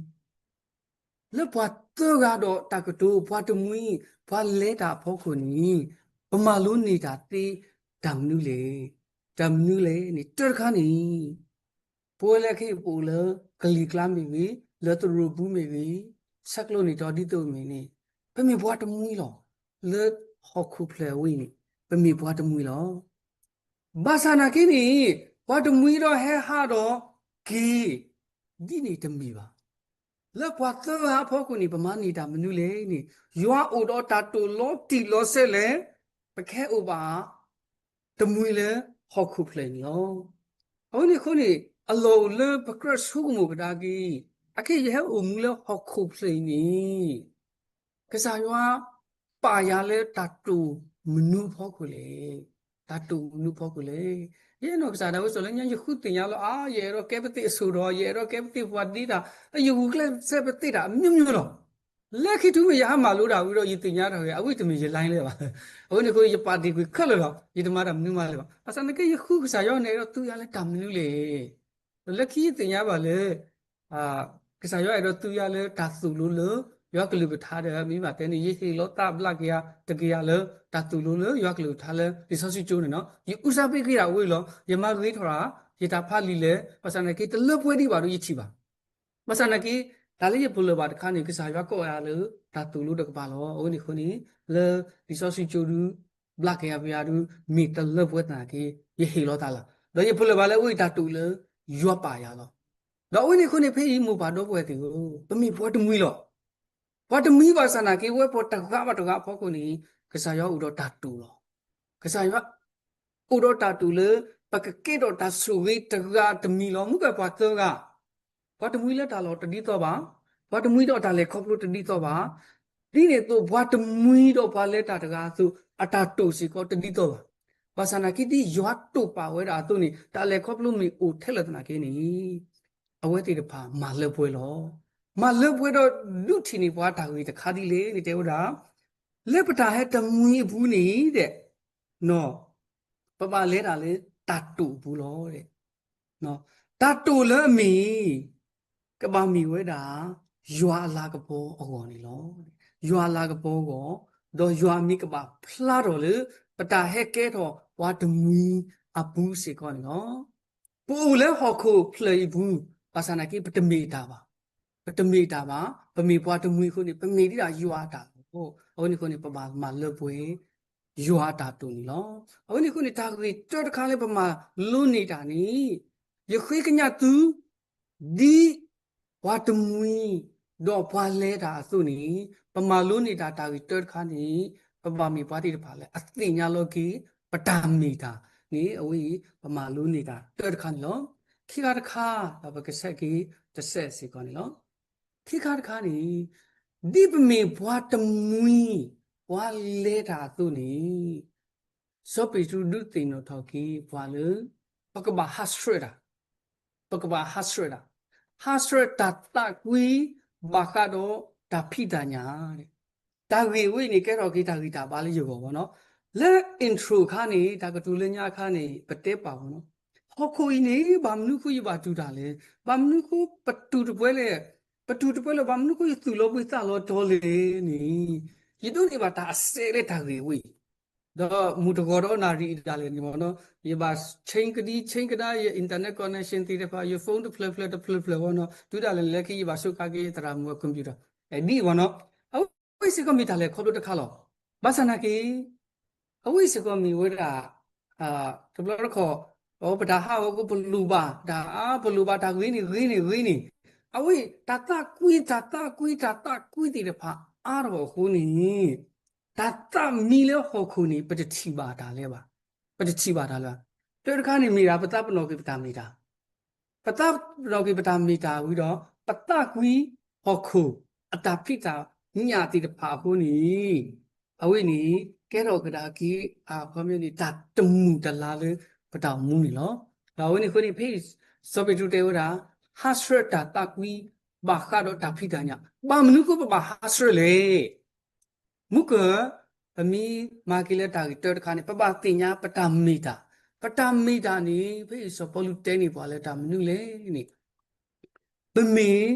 လၢပှၤသၢဂၤဒီးတၢ်ကတိၤ ပှၤတမှံၤ, ပှၤလဲၤတၢ်အဖီခိၣ်န့ၣ် ပမၤလိန့ၢ်တၢ်သ့တၢ်မနုၤလဲၣ်. တၢ်မနုၤလဲၣ်န့ၣ် တၢတခါန့ၣ် ပဝဲလၢခဲအံၤပအိၣ်လၢကလံၤကျါမ့ၢ်ဂ့ၤ, လၢသရိာ်ပူၤမ့ၢ်ဂ့ၤ, ဆဲးကျိးန့ၣ်ဒီးဒ်သိးမ့ၢ်န့ၣ်, ပမ့ၢ်ပှၤတမှံၤလီၤ. လၢဟီၣ်ခိၣ်ဖျၢၣ်အဝဲအံၤန့ၣ် ပမ့ၢ်ပှၤတမှံၤလီၤ. ဘၣ်ဆၣ်နာ်က့န့ၣ် ပှၤတမှံၤဒီးဟဲဟးဒီးက့ၤ ဒ်န့ၣ်တမ့ၢ်ဘၣ်. လၢပှၤသၢဂၤအဖီခိၣ်န့ၣ် ပမၤန့ၢ်တၢ်မနုၤလဲၣ်န့ၣ်, ယွၤအိၣ်ဒီးတၢ်တိာ်လီၤတံၢ်လီၤဆဲးလဲၣ်, ပကဟဲအိၣ်ဘၣ် တမှံၤလၢဟီၣ်ခိၣ်ဖျၢၣ်အံၤန့ၣ်လီၤ. အဝဲန့ၣ်အဃိန့ၣ် အလီၢ်အိၣ်လၢပကြၢးဆိကမိၣ်ကဒါက့ၤ, အခဲအံၤယဟဲအိၣ်မူလၢဟီၣ်ခိၣ်ဖျၢၣ်အံၤန့ၣ် ကစၢ်ယွၤပာ်ယၤလၢတၢ်တိာ်မနုၤအဖီခိၣ်လဲၣ်. တၢ်တိာ်မနုၤအဖီခိၣ်လဲၣ်. ယဲနီၢ်ကစၢ်ဒၣ်ဝဲစီၤလၢညါ ယဃုသ့ၣ်ညါလီၤ, အါ ယအဲၣ်ဒိးကဲပသ့ၣ်အစိၤဒီး ယအဲၣ်ဒိးကဲပသ့ၣ်ပှၤဒ့တၢ်, ယဂုာ်ကျဲးစၢးပသ့ၣ်တၢ် အမျိုးမျိုးလီၤ. လၢခံထူမ့ၢ်ယဟးမၤလိတၢ်ဝံၤဒီး ယသ့ၣ်ညါတၢ်ဂ့ၤ အဝဲတမ့ၢ်ယ line လၢၤဘၣ်. အဝဲန့ၣ်အဃိ ယပာ်တ့ၢ်ကွံာ်ခဲလၢာ်လီၤ. ယတမၤတၢ်မနုၤမးလၢၤဘၣ်. ဘၣ်ဆၣ်နကဲယဃုကစၢ်ယွၤန့ၣ် အဲၣ်ဒိးသူယၤလၢတၢ်မနုၤလဲၣ်. လၢခံယသ့ၣ်ညါဘၣ်လၢ ကစၢ်ယွၤအဲၣ်ဒိးသူယၤလၢတၢ်သိၣ်လိလၢ ယွၤကလုၢ်ကထါဒီး မ့ၢ်ဘၣ်တဲန့ၣ် ယဟ့ၣ်လီၤသးဘျးက့ၤယၤ တက့ၤယၤလၢ တၢ်သိၣ်လိလၢယွၤကလုၢ်ကထါလၢ လံာ်စီဆှံကၠိန့ၣ်နီၤ. ယအုၣ်စၢ်ပ့ၤက့ၤဒၣ်ဝဲလီၤ. ယမၤဂ့ၤထီၣ်ဒၣ် ယတၢ်ဖးလံာ်လဲၣ်. ဘၣ်ဆၣ်နာ်က့ တလၢပှဲၤဒံးဘၣ်ဒီးယထံၣ်ဘၣ်. ဘၣ်ဆၣ်သနာ်က့ တၢ်လၢယပလၢၢ်ဘၣ်တခါန့ၣ် ကစၢ်ယွၤကိးယၤလၢ တၢ်သိၣ်လိတကပၤလီၤ. အဝဲန့ၣ်အဃိန့ၣ် လၢလံာ်စီဆှံကၠိဒု ဘျါက့ၤယၤပယၤဒု မ့ၢ်တလၢပှဲၤသနာ်က့ ယဟ့ၣ်လီၤသးလီၤ. ဒီးယပလၢၢ်ဘၣ်လၢအဝဲအံၤတၢ်တိာ်လၢ ယွၤပာ်ယၤလီၤ. ဒီးအဝဲန့ၣ်အဃိန့ၣ် ဖဲအံၤမိၢ်ပၢ်ဒီပုၢ်ဝဲၢ်သ့ၣ်ဧၢ, ပမ့ၢ်ပှၤတမှံၤလီၤ. ပှၤတမှံၤဘၣ်ဆၣ်သနာ်က့ ဝဲပှၤတဂၤဘၣ်တဂၤအဖီခိၣ်န့ၣ် ကစၢ်ယွၤအိၣ်ဒီးတၢ်တိာ်လီၤ. ကစၢ်ယွၤ အိၣ်ဒီးတၢ်တိာ်လၢ ပကကဲထီၣ်တၢ်ဆိၣ်ဂ့ၤတဂၤတမံၤလီၤ. မ့ၢ်ကဲပှၤသၢဂၤ, ပှၤတမှံၤလၢတၢ်လီၢ်တဒ်သိးဘၣ်, ပှၤတမှံၤဒီးတၢ်လဲၤခီဖျိတဒ်သိးဘၣ်, ဒ်န့ၣ်အသိး ပှၤတမှံၤဒီးပှၤလဲၤတၢ်တဂၤအသိး အတၢ်တိာ်စ့ၢ်ကီးတဒ်သိးဘၣ်. ဘၣ်ဆၣ်သနာ်က့ ဒ်ယွၤတိာ်ပာ်ဝဲဒၣ်အသိးန့ၣ် တၢ်လဲၤခီဖျိမ့ၢ်အိၣ်ထဲလၢာ်သနာ်က့န့ၣ် အဝဲသ့ၣ်တဖၣ်မၤလၢပှဲၤလီၤ. မၤလၢပှဲၤဒီးဒုးထံၣ်န့ၢ်ပှၤတၢ်ဂ့ၢ်တခါဒ်လဲၣ်န့ၣ် တဲဝဲဒၣ် လၢပတၢ်ဟဲတမှံၤအပူၤန့ၣ် ပဘၣ်လဲၤတၢ်လၢတၢ်တိာ်အပူၤလီၤ. တၢ်တိာ်လၢအမ့ၢ် ကဘၣ်မ့ၢ်ဝဲဒၣ် ယွၤအလၤကပီၤအဂီၢ်န့ၣ်လီၤ. ယွၤအလၤကပီၤအဂီၢ်, ဒီးယွၤအမံၤကဘၣ်ဖျါထီၣ်လၢ ပတၢ်ဟဲကဲထီၣ်ပှၤတမှံၤအပူၤစ့ၢ်ကီးန့ၣ်လီၤ. ပအိၣ်လၢဟီၣ်ခိၣ်ဖျၢၣ်အံၤပူၤ ဘၣ်ဆၣ်သနာ်က့ ပတမ့ၢ်တၢ်ဘၣ်. ပတမ့ၢ်တၢ်ဘၣ်. ပမ့ၢ်ပှၤတမှံၤအဃိန့ၣ် ပမ့ၢ်ဒ်ဒၣ်ယွၤအတၢ်လီၤ. အဝဲန့ၣ်အဃိန့ၣ် ပဘၣ်မၤလၢပှဲၤ ယွၤအတၢ်တိာ်န့ၣ်လီၤ. အဝဲန့ၣ်အဃိန့ၣ် တၢ်ဂ့ၢ်တၢတခါလၢပမၤလိန့ၢ်တၢ်န့ၣ် ယဃ့ကညးသု ဒ်ပှၤတမှံၤ ဒီးပှၤလဲၤတၢ်အသိးန့ၣ် ပမၤလိန့ၢ်တၢ်တၢ်ဂ့ၢ်တၢတခါန့ၣ် ပဘၣ်မ့ၢ်ပှၤသ့ၣ်တဖၣ်လၢအသ့ၣ်ညါလီၤက့ၤ ပတၢ်မ့ၢ်တၢ်န့ၣ် အဝဲအံၤ ပမၤလိန့ၢ်တၢ်တၢတခါန့ၣ်လီၤ. ခံခါတခါ ဒီးပကဆဲးက့ၤတစဲးစ့ၢ်ကီးန့ၣ်လီၤ. ခံခါတခါန့ၣ် ဒ်ပမ့ၢ်ပှၤတမှံၤ ပှၤလဲၤတၢ်အသိးန့ၣ် စီၤပ့းတရူးဒုးသ့ၣ်နီၣ်ထီၣ်က့ၤပှၤလၢ ပကဘၣ်ဟးဆှဲးတၢ်, ပကဘၣ်ဟးဆှဲးတၢ်, ဟးဆှဲးတၢ်သးကွံ ဘၣ်ဃးဒီးတၢ်ဖံးတၢ်ညၣ်, တၢ်ဂ့ၢ်ဝဲအံၤန့ၣ် ကဲထီၣ်က့ၤတၢ်ဂံၢ်တၢ်ဘါလၢယဂီၢ်ဘၣ်နီၤ, လၢ intro အခါန့ၣ် တၢ်ကတိၤလၢညါအခါန့ၣ် ပတဲပာ်ဝဲနီၤ, ဟီၣ်ခိၣ်အံၤန့ၣ် ဘၣ်မနုၤဃိယဘၣ်တူၢ်တၢ်လဲၣ်, ဘၣ်မနုၤဃိပတူၢ်တပှဲၤလဲၣ်, ပတူၢ်တပှဲၤလဲၣ် ဘၣ်မနုၤဃိယသူၣ်လီၤဘှံးသးလီၤတီၤလဲၣ်န့ၣ်, ယဒိးန့ၢ်ဘၣ်တၢ်အစဲးလၢတၢ်ဂ့ၢ်ဝဲအံၤ, ဒီးမုၢ်တဂီၤဒီးနၣ်ရံၣ်ဒၣ်လဲာ်န့ၣ်ဘၣ်နီၤ, ယဘၣ် change ကဒံ change ကဒါ ယ internet connection သ့ၣ်တဖၣ် ယ phone တဖျၢၣ်ဖျၢၣ်တဖျၢၣ်ဖျၢၣ်ဘၣ်နီၤ, တုၤဒၣ်လဲာ်လၢခံယဘၣ်ဆိကါက့ၤယသရၣ်မုၣ်အ computer ဒ်အံၤဘၣ်နီၤ, အဝဲစ့ၢ်ကီးမ့ၢ်တၢ်လဲၤခီဖျိတခါလီၤ. ဘၣ်ဆၣ်သနာ်က့ အဝဲစ့ၢ်ကီးမ့ၢ်ဝဲဒၣ် တဘျီတခီၣ် ပတၢ်ဟးဂီၤကီး ပလိၣ်ဘၣ်တၢ်အါ ပလိၣ်ဘၣ်တၢ်ဂ့ၤန့ၣ်ဂ့ၤန့ၣ်ဂ့ၤန့ၣ်, အဝဲတၢ်သးကွံ တၢ်သးကွံ တၢ်သးကွံသ့ၣ်တဖၣ်အါထီၣ်အဃိန့ၣ် တၢ်သးမံလၢဟီၣ်ခိၣ်န့ၣ် ပတထံၣ်ဘၣ်တၢ်လၢၤဘၣ်, ပတထံၣ်ဘၣ်တၢ်လၢၤဘၣ်. တၢတခါန့ၣ်မ့ၢ်ဒၣ် ပသးပ့ၤနီၣ်က့ၤပတၢ်မ့ၢ်တၢ် ပသးပ့ၤနီၣ်က့ၤပတၢ်မ့ၢ်တၢ်ဝံၤဒီး ပသးကွံဟီၣ်ခိၣ်အတၢ်ဖံးတၢ်ညၣ်သ့ၣ်တဖၣ်အဃိန့ၣ်, အဝဲန့ၣ် ကဲထီၣ်ကဒါက့ၤ အခီပညီန့ၣ် တၢ်တမုာ်တလၤလၢပတၢ်အိၣ်မူန့ၣ်လီၤ. ဒီးအဝဲန့ၣ်အဃိန့ၣ် ဖဲအံၤ စီၤပ့းတရူးတဲဝဲဒၣ် ဟးဆှဲးတၢ်သးကွံ ဘၣ်ဃးဒီးတၢ်ဖံးတၢ်ညၣ် ဘၣ်မနုၤအဃိပဘၣ်ဟးဆှဲးလဲၣ် မုၢ်ကၢၢ် ပမ့ၢ်မၤက့ၤလၢတၢ်ဂ့ၢ်တၢတခါန့ၣ် ပဘၣ်သ့ၣ်ညါပတၢ်မ့ၢ်တၢ်, ပတၢ်မ့ၢ်တၢ်န့ၣ် ဖဲအံၤစီၤပီလူးတဲန့ၢ်ပှၤလၢတၢ်မနုၤလဲၣ်န့ၣ်, ပမ့ၢ်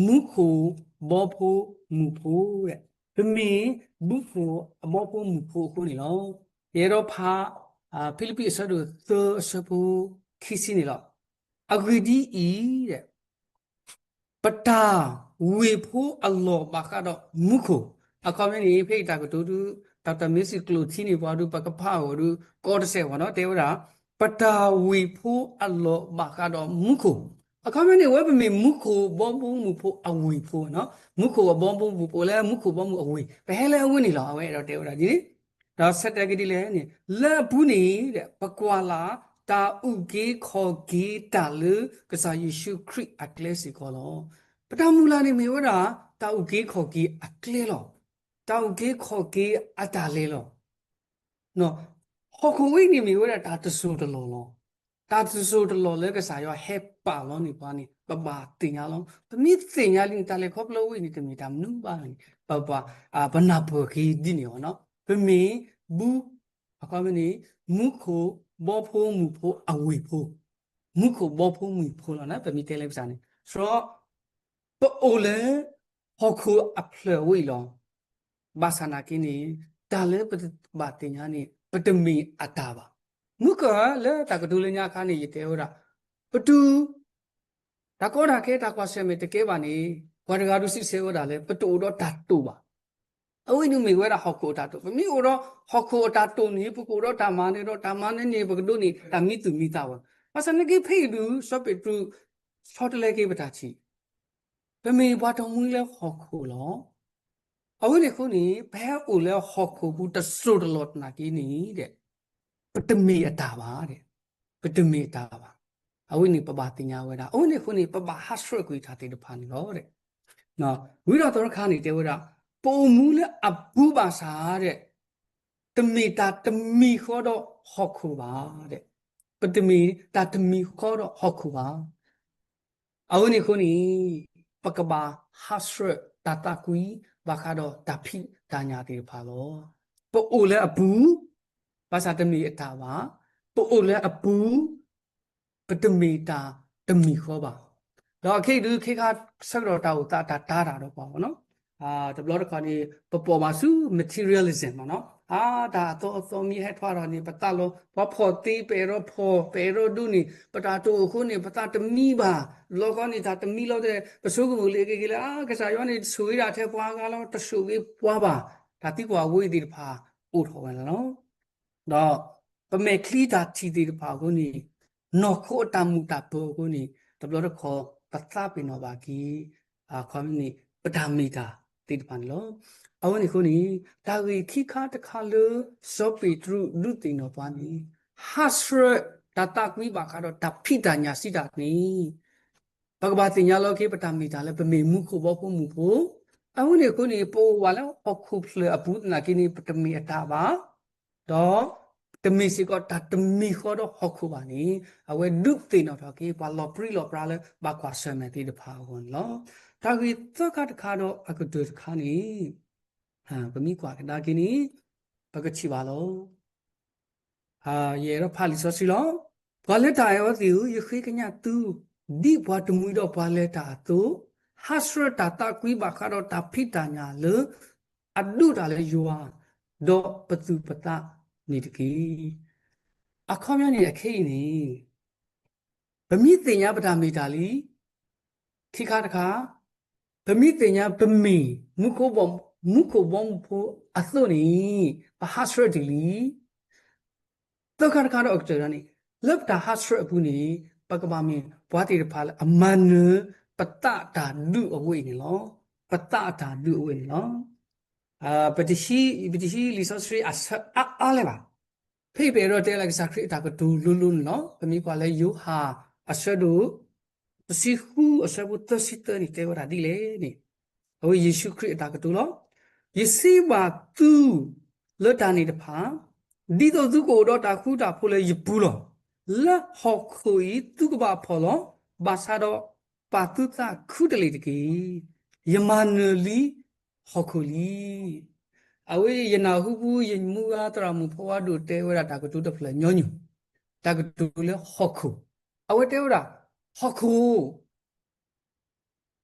မူခိၣ်ဘီဖိမုၢ်ဖိ, ပမ့ၢ်မူခိၣ်အဘီဖိမုၢ်ဖိအဃိန့ၣ်လီၤ. ယအဲၣ်ဒိးဖး ဖံလံးပံးအဆၢဒိၣ်သၢအဆၢဖိခံဆံန့ၣ်လီၤ. အဂ့ၢ်ဒ်အံၤ ပတၢ်ဝ့ၢ်ဖိအလီၢ်ဘၣ်ဃးဒီးမူခိၣ်, အခီပညီန့ၣ် ဖဲအံၤတၢ်ကတိၤဒုး တၢ်တမ့ၢ်စံးကျိၣ်ထံန့ၣ် ပှၤဒုးပကဖးအဂီၢ်ဒုး ကီတစဲးဝဲနီၤ တဲဝဲဒၣ် ပတၢ်ဝ့ၢ်ဖိအလီၢ်ဘၣ်ဃးဒီးမူခိၣ်, အခီပညီန့ၣ် အဝဲပမ့ၢ်မူခိၣ်ဘီမုၢ်မုၢ်ဖိအဝ့ၢ်ဖိနီၤ, မူခိၣ်အဘီမုၢ်မုၢ်ဖိလၢမူခိၣ်ဘီမုၢ်အဝ့ၢ် ပဟဲလၢအဝ့ၢ်န့ၣ်လီၤ. အဝဲအဲၣ်ဒိးတဲဝဲဒၣ်ဒ်န့ၣ် ဒီးဆၢတဲာ်က့ၤဒ်လဲၣ်န့ၣ် လၢအပူၤန့ၣ် ပကွၢ်လၢ် တၢ်အုၣ်က့ၤခီၣ်က့ၤတၢ်လၢကစၢ်ယ့ၣ်ၡူးခရံာ်အကျဲစ့ၢ်ကီးလီၤ. ပတၢ်မုၢ်လၢ်န့ၣ်မ့ၢ်ဝဲဒၣ် တၢ်အုၣ်က့ၤခီၣ်က့ၤအကျဲလီၤ. တၢ်အုၣ်က့ၤခီၣ်က့ၤအတၢ်လဲၤလီၤ. ဟီၣ်ခိၣ်ဝဲန့ၣ်မ့ၢ်ဝဲဒၣ်တၢ်တစိၢ်တလီၢ်လီၤ. တၢ်တစိၢ်တလီၢ်လၢကစၢ်ယွၤဟဲပာ်လီၤန့ၢ်ပှၤန့ၣ် ပဘၣ်သ့ၣ်ညါလီၤ. ပမ့ၢ်သ့ၣ်ညါလံန့ၣ် တၢ်လဲၤခီဖျိဝဲန့ၣ် တမ့ၢ်တၢ်မနုၤဘၣ်န့ၣ် ပ ပ ပနၢ်ပၢၢ်က့ၤဒ်န့ၣ်လီၤ. ပမ့ၢ်မူ အခီပညီန့ၣ် မူခိၣ်ဘီဖိမုၢ်ဖိအဝ့ၢ်ဖိ, မူခိၣ်ဘီဖိမုၢ်ဖိလီၤ. ပမ့ၢ်တဲလၢပစၢ်န့ၣ် ဒီး ပအိၣ်လၢ ဟီၣ်ခိၣ်အဖျၢၣ်ဝဲအံၤလီၤ. ဘၣ်ဆၣ်နာ်က့န့ၣ် တၢ်လၢပဘၣ်သ့ၣ်ညါန့ၣ် ပတမ့ၢ်အတၢ်ဘၣ်. မုၢ်ကၢၢ်လၢတၢ်ကတိၤလၢညါအခါန့ၣ် ယတဲဝဲဒၣ် ပတုၤ တၢ်ကီတၢ်ခဲတၢ်ကွၢ်ဆၢၣ်မဲာ်တကဲဘၣ်န့ၣ် ပှၤတဂၤဒုးစံးဆၢဝဲဒၣ်လၢ ပတအိၣ်ဒီးတၢ်တိာ်ဘၣ်. အဝဲန့ၣ်မ့ၢ်ဝဲဒၣ်ဟီၣ်ခိၣ်အတၢ်တိာ်. ပမ့ၢ်အိၣ်ဒီးဟီၣ်ခိၣ်အတၢ်တိာ်န့ၣ် ပကအိၣ်ဒီးတၢ်မၤနၢၤဒီးတၢ်မၤနၢၤန့ၣ် ပကဒိးန့ၢ်တၢ်မံသူၣ်မံသးဝဲ. ဘၣ်ဆၣ်သနာ်က့ဖဲအံၤဒုး စီၤပ့းတရူး ဆီတလဲက့ၤပတၢ်ထံၣ် ပမ့ၢ်ပှၤတမှံလၢဟီၣ်ခိၣ်လီၤ. အဝဲန့ၣ်အဃိန့ၣ် ပဟဲအိၣ်လၢဟီၣ်ခိၣ်ပူၤတစိၢ်တလီၢ်သနာ်က့န့ၣ် ပတမ့ၢ်အတၢ်ဘၣ်. ပတမ့ၢ်အတၢ်ဘၣ်. အဝဲန့ၣ်ပဘၣ်သ့ၣ်ညါဝဲဒၣ်. အဝဲန့ၣ်အဃိန့ၣ် ပဘၣ်ဟးဆှဲးကွံာ်တၢ်သ့ၣ်တဖၣ်န့ၣ်လီၤ. ဝံၤဒီးသီတခါန့ၣ်တဲဝဲဒၣ် ပအိၣ်မူလၢအပူၤဘၣ်ဆၣ် တမ့ၢ်တၢ်တမံၤဃီဒီးဟီၣ်ခိၣ်ဘၣ်. ပတမ့ၢ်တၢ်တမံၤဃီဒီးဟီၣ်ခိၣ်ဘၣ်. အဝဲန့ၣ်အဃိန့ၣ် ပကဘၣ်ဟးဆှဲးတၢ်သးကွံ ဘၣ်ဃးဒီးတၢ်ဖံးတၢ်ညၣ်သ့ၣ်တဖၣ်လီၤ. ပအိၣ်လၢအပူၤ ဘၣ်ဆၣ်တမ့ၢ်အတၢ်ဘၣ်. ပအိၣ်လၢအပူၤ ပတမ့ၢ်တၢ်တမံၤဃီဘၣ်. ဒီးခဲအံၤဒုး ခဲခါဆၢကတီၢ်တၢ်အိၣ်သးတၢ်တာ်တၢ်ဒီးပှၤဘၣ်နီၤ. တဘျီတခီၣ်န့ၣ် ပပိာ်ဘၣ်ဆူ materialism မ့ၢ်နီၤ. အါ တၢ်အသီအသီမ့ၢ်ဟဲထီၣ်ဒီးန့ၣ် ပသးလီၤ. ပှၤဖီၣ်သ့ ပအဲၣ်ဒိးဖီၣ် ပအဲၣ်ဒိးဒိးန့ၣ် ပတၢ်တိာ်အိၣ်အဃိန့ၣ် ပသးတမံဘၣ်. တဘျီခီန့ၣ် တၢ်တမံလီၤတဲ ပဆိကမိၣ်လၢအဂ့ၤက့ၤလၢ အါ ကစၢ်ယွၤန့ၣ် ဆိၣ်ဂ့ၤဒၣ်ထဲပှၤအါဂၤလီၤ တဆိၣ်ဂ့ၤပှၤဘၣ်. တၢ်သံကွၢ်အဝဲသ့ၣ်တဖၣ်အိၣ်ထီၣ်ဝဲဒၣ်လီၤ. ဒီးပမဲာ်ချံတၢ်ထံၣ်သ့ၣ်တဖၣ်အဃိန့ၣ် နီၢ်ခိအတၢ်မုာ်တၢ်ပၢၤအဃိန့ၣ် တဘျီတခီၣ် ပသးပ့ၤနီၣ်ဘၣ်က့ၤ အခီပညီန့ၣ် ပတၢ်မ့ၢ်တၢ်သ့ၣ်တဖၣ်န့ၣ်လီၤ. အဝဲန့ၣ်အဃိန့ၣ် တၢ်ဂ့ၢ်ခံခါတခါလၢ စီၤပ့းတရူးဒုးသ့ၣ်နီၣ်ပှၤန့ၣ် ဟးဆှဲးတၢ်သးကွံဘၣ်ဃးဒီးတၢ်ဖံးတၢ်ညၣ်စံးတၢ်န့ၣ် ပကဘၣ်သ့ၣ်ညါလီၤက့ၤ ပတၢ်မ့ၢ်တၢ်လၢပမ့ၢ်မူခိၣ်ဘီဖိမုၢ်ဖိ. အဝဲန့ၣ်အဃိန့ၣ် ပအိၣ်ဝဲလၢဟီၣ်ခိၣ်ဖျၢၣ်အပူၤသနာ်က့န့ၣ် ပတမ့ၢ်အတၢ်ဘၣ်, ဒီးတမ့ၢ်စ့ၢ်ကီးတၢ်တမံၤဃီဒီးဟီၣ်ခိၣ်ဘၣ်န့ၣ် အဝဲဒုးသ့ၣ်နီၣ်ထီၣ်က့ၤ ပှၤလီၤပြံလီၤပြါလၢဘၣ်ကွၢ်ဆၢၣ်မဲာ်သ့ၣ်တဖၣ်အဂီၢ်န့ၣ်လီၤ. တၢ်ဂ့ၢ်သၢခါတခါဒီးအကတၢၢ်တခါန့ၣ် ပမ့ၢ်ကွၢ်ကဒါက့ၤန့ၣ် ပကထံၣ်ဘၣ်လီၤ. ယအဲၣ်ဒိးဖးလံာ်စီဆှံလီၤ. ပှၤလၢတၢ်အဲၣ်အီၤသ့ၣ်ဧၢ, ယဃ့ကညးသု ဒ်ပှၤတမှံဒီးပှၤလဲၤတၢ်အသိး, ဟးဆှဲးတၢ်သးကွံဘၣ်ဃးဒီးတၢ်ဖံးတၢ်ညၣ်လၢ အဒိးတၢ်လၢယွၤ, ဒီးပသူၣ်ပသးန့ၣ်တက့ၢ်. အခီပညီန့ၣ် အခဲအံၤန့ၣ် ပမ့ၢ်သ့ၣ်ညါပတၢ်မ့ၢ်တၢ်လံ, ခံခါတခါ, ပမ့ၢ်သ့ၣ်ညါပမ့ၢ် မူခိၣ်ဘီမုၢ်ဖိအသိးန့ၣ် ပဟးဆှဲးတ့ၢ်လံ. သၢခါတခါဒီးအကတၢၢ်န့ၣ် လၢပတၢ်ဟးဆှဲးအပူၤန့ၣ် ပကဘၣ်မ့ၢ်ပှၤသ့ၣ်တဖၣ်လၢအမၤနၢၤ ပသးအတၢ်ဒုးအဝဲအံၤန့ၣ်လီၤ. ပသးအတၢ်ဒုးအဝဲန့ၣ်လီၤ. ပတဟံးလံာ်စီဆှံအဆၢအါအါလဲၣ်ဘၣ်. ဖဲအံၤပအဲၣ်ဒိးတဲလၢကစၢ်ခရံာ်အတၢ်ကတိၤလိၤလိၤန့ၣ်လီၤ. ပမ့ၢ်ကွၢ်လၢယိၤဟၣ်အဆၢဒိၣ် တဆံဃုအဆၢဖိသၢဆံသၢန့ၣ် တဲဝဲဒၣ်ဒ်လဲၣ်န့ၣ်, အဝဲယ့ၣ်ၡူးခရံာ်အတၢ်ကတိၤလီၤ. ယစံးဘၣ်သု လၢတၢ်န့ၣ်တဖၣ်, ဒ်သိးသုကအိၣ်ဒီးတၢ်ဃူတၢ်ဖိးလၢယပူၤလီၤ. လၢဟီၣ်ခိၣ်အံၤသုကဘၣ်ဖှီၣ်လီၤ. ဘၣ်ဆၣ်ဒီးပာ်သုသးခုတလ့ၢ်တက့ၢ်. ယမၤနၢၤလံဟီၣ်ခိၣ်လံ. အဝဲယနၢ်ဟူပူၤ ယမုၢ်ဂၤသရၣ်မုၣ်ဖိဝါဒိၣ်တဲဝဲဒၣ်တၢ်ကတိၤတဖျၢၣ်ညီနုၢ်, တၢ်ကတိၤလၢဟီၣ်ခိၣ်, အဝဲတဲဝဲဒၣ် ဟီၣ်ခိၣ်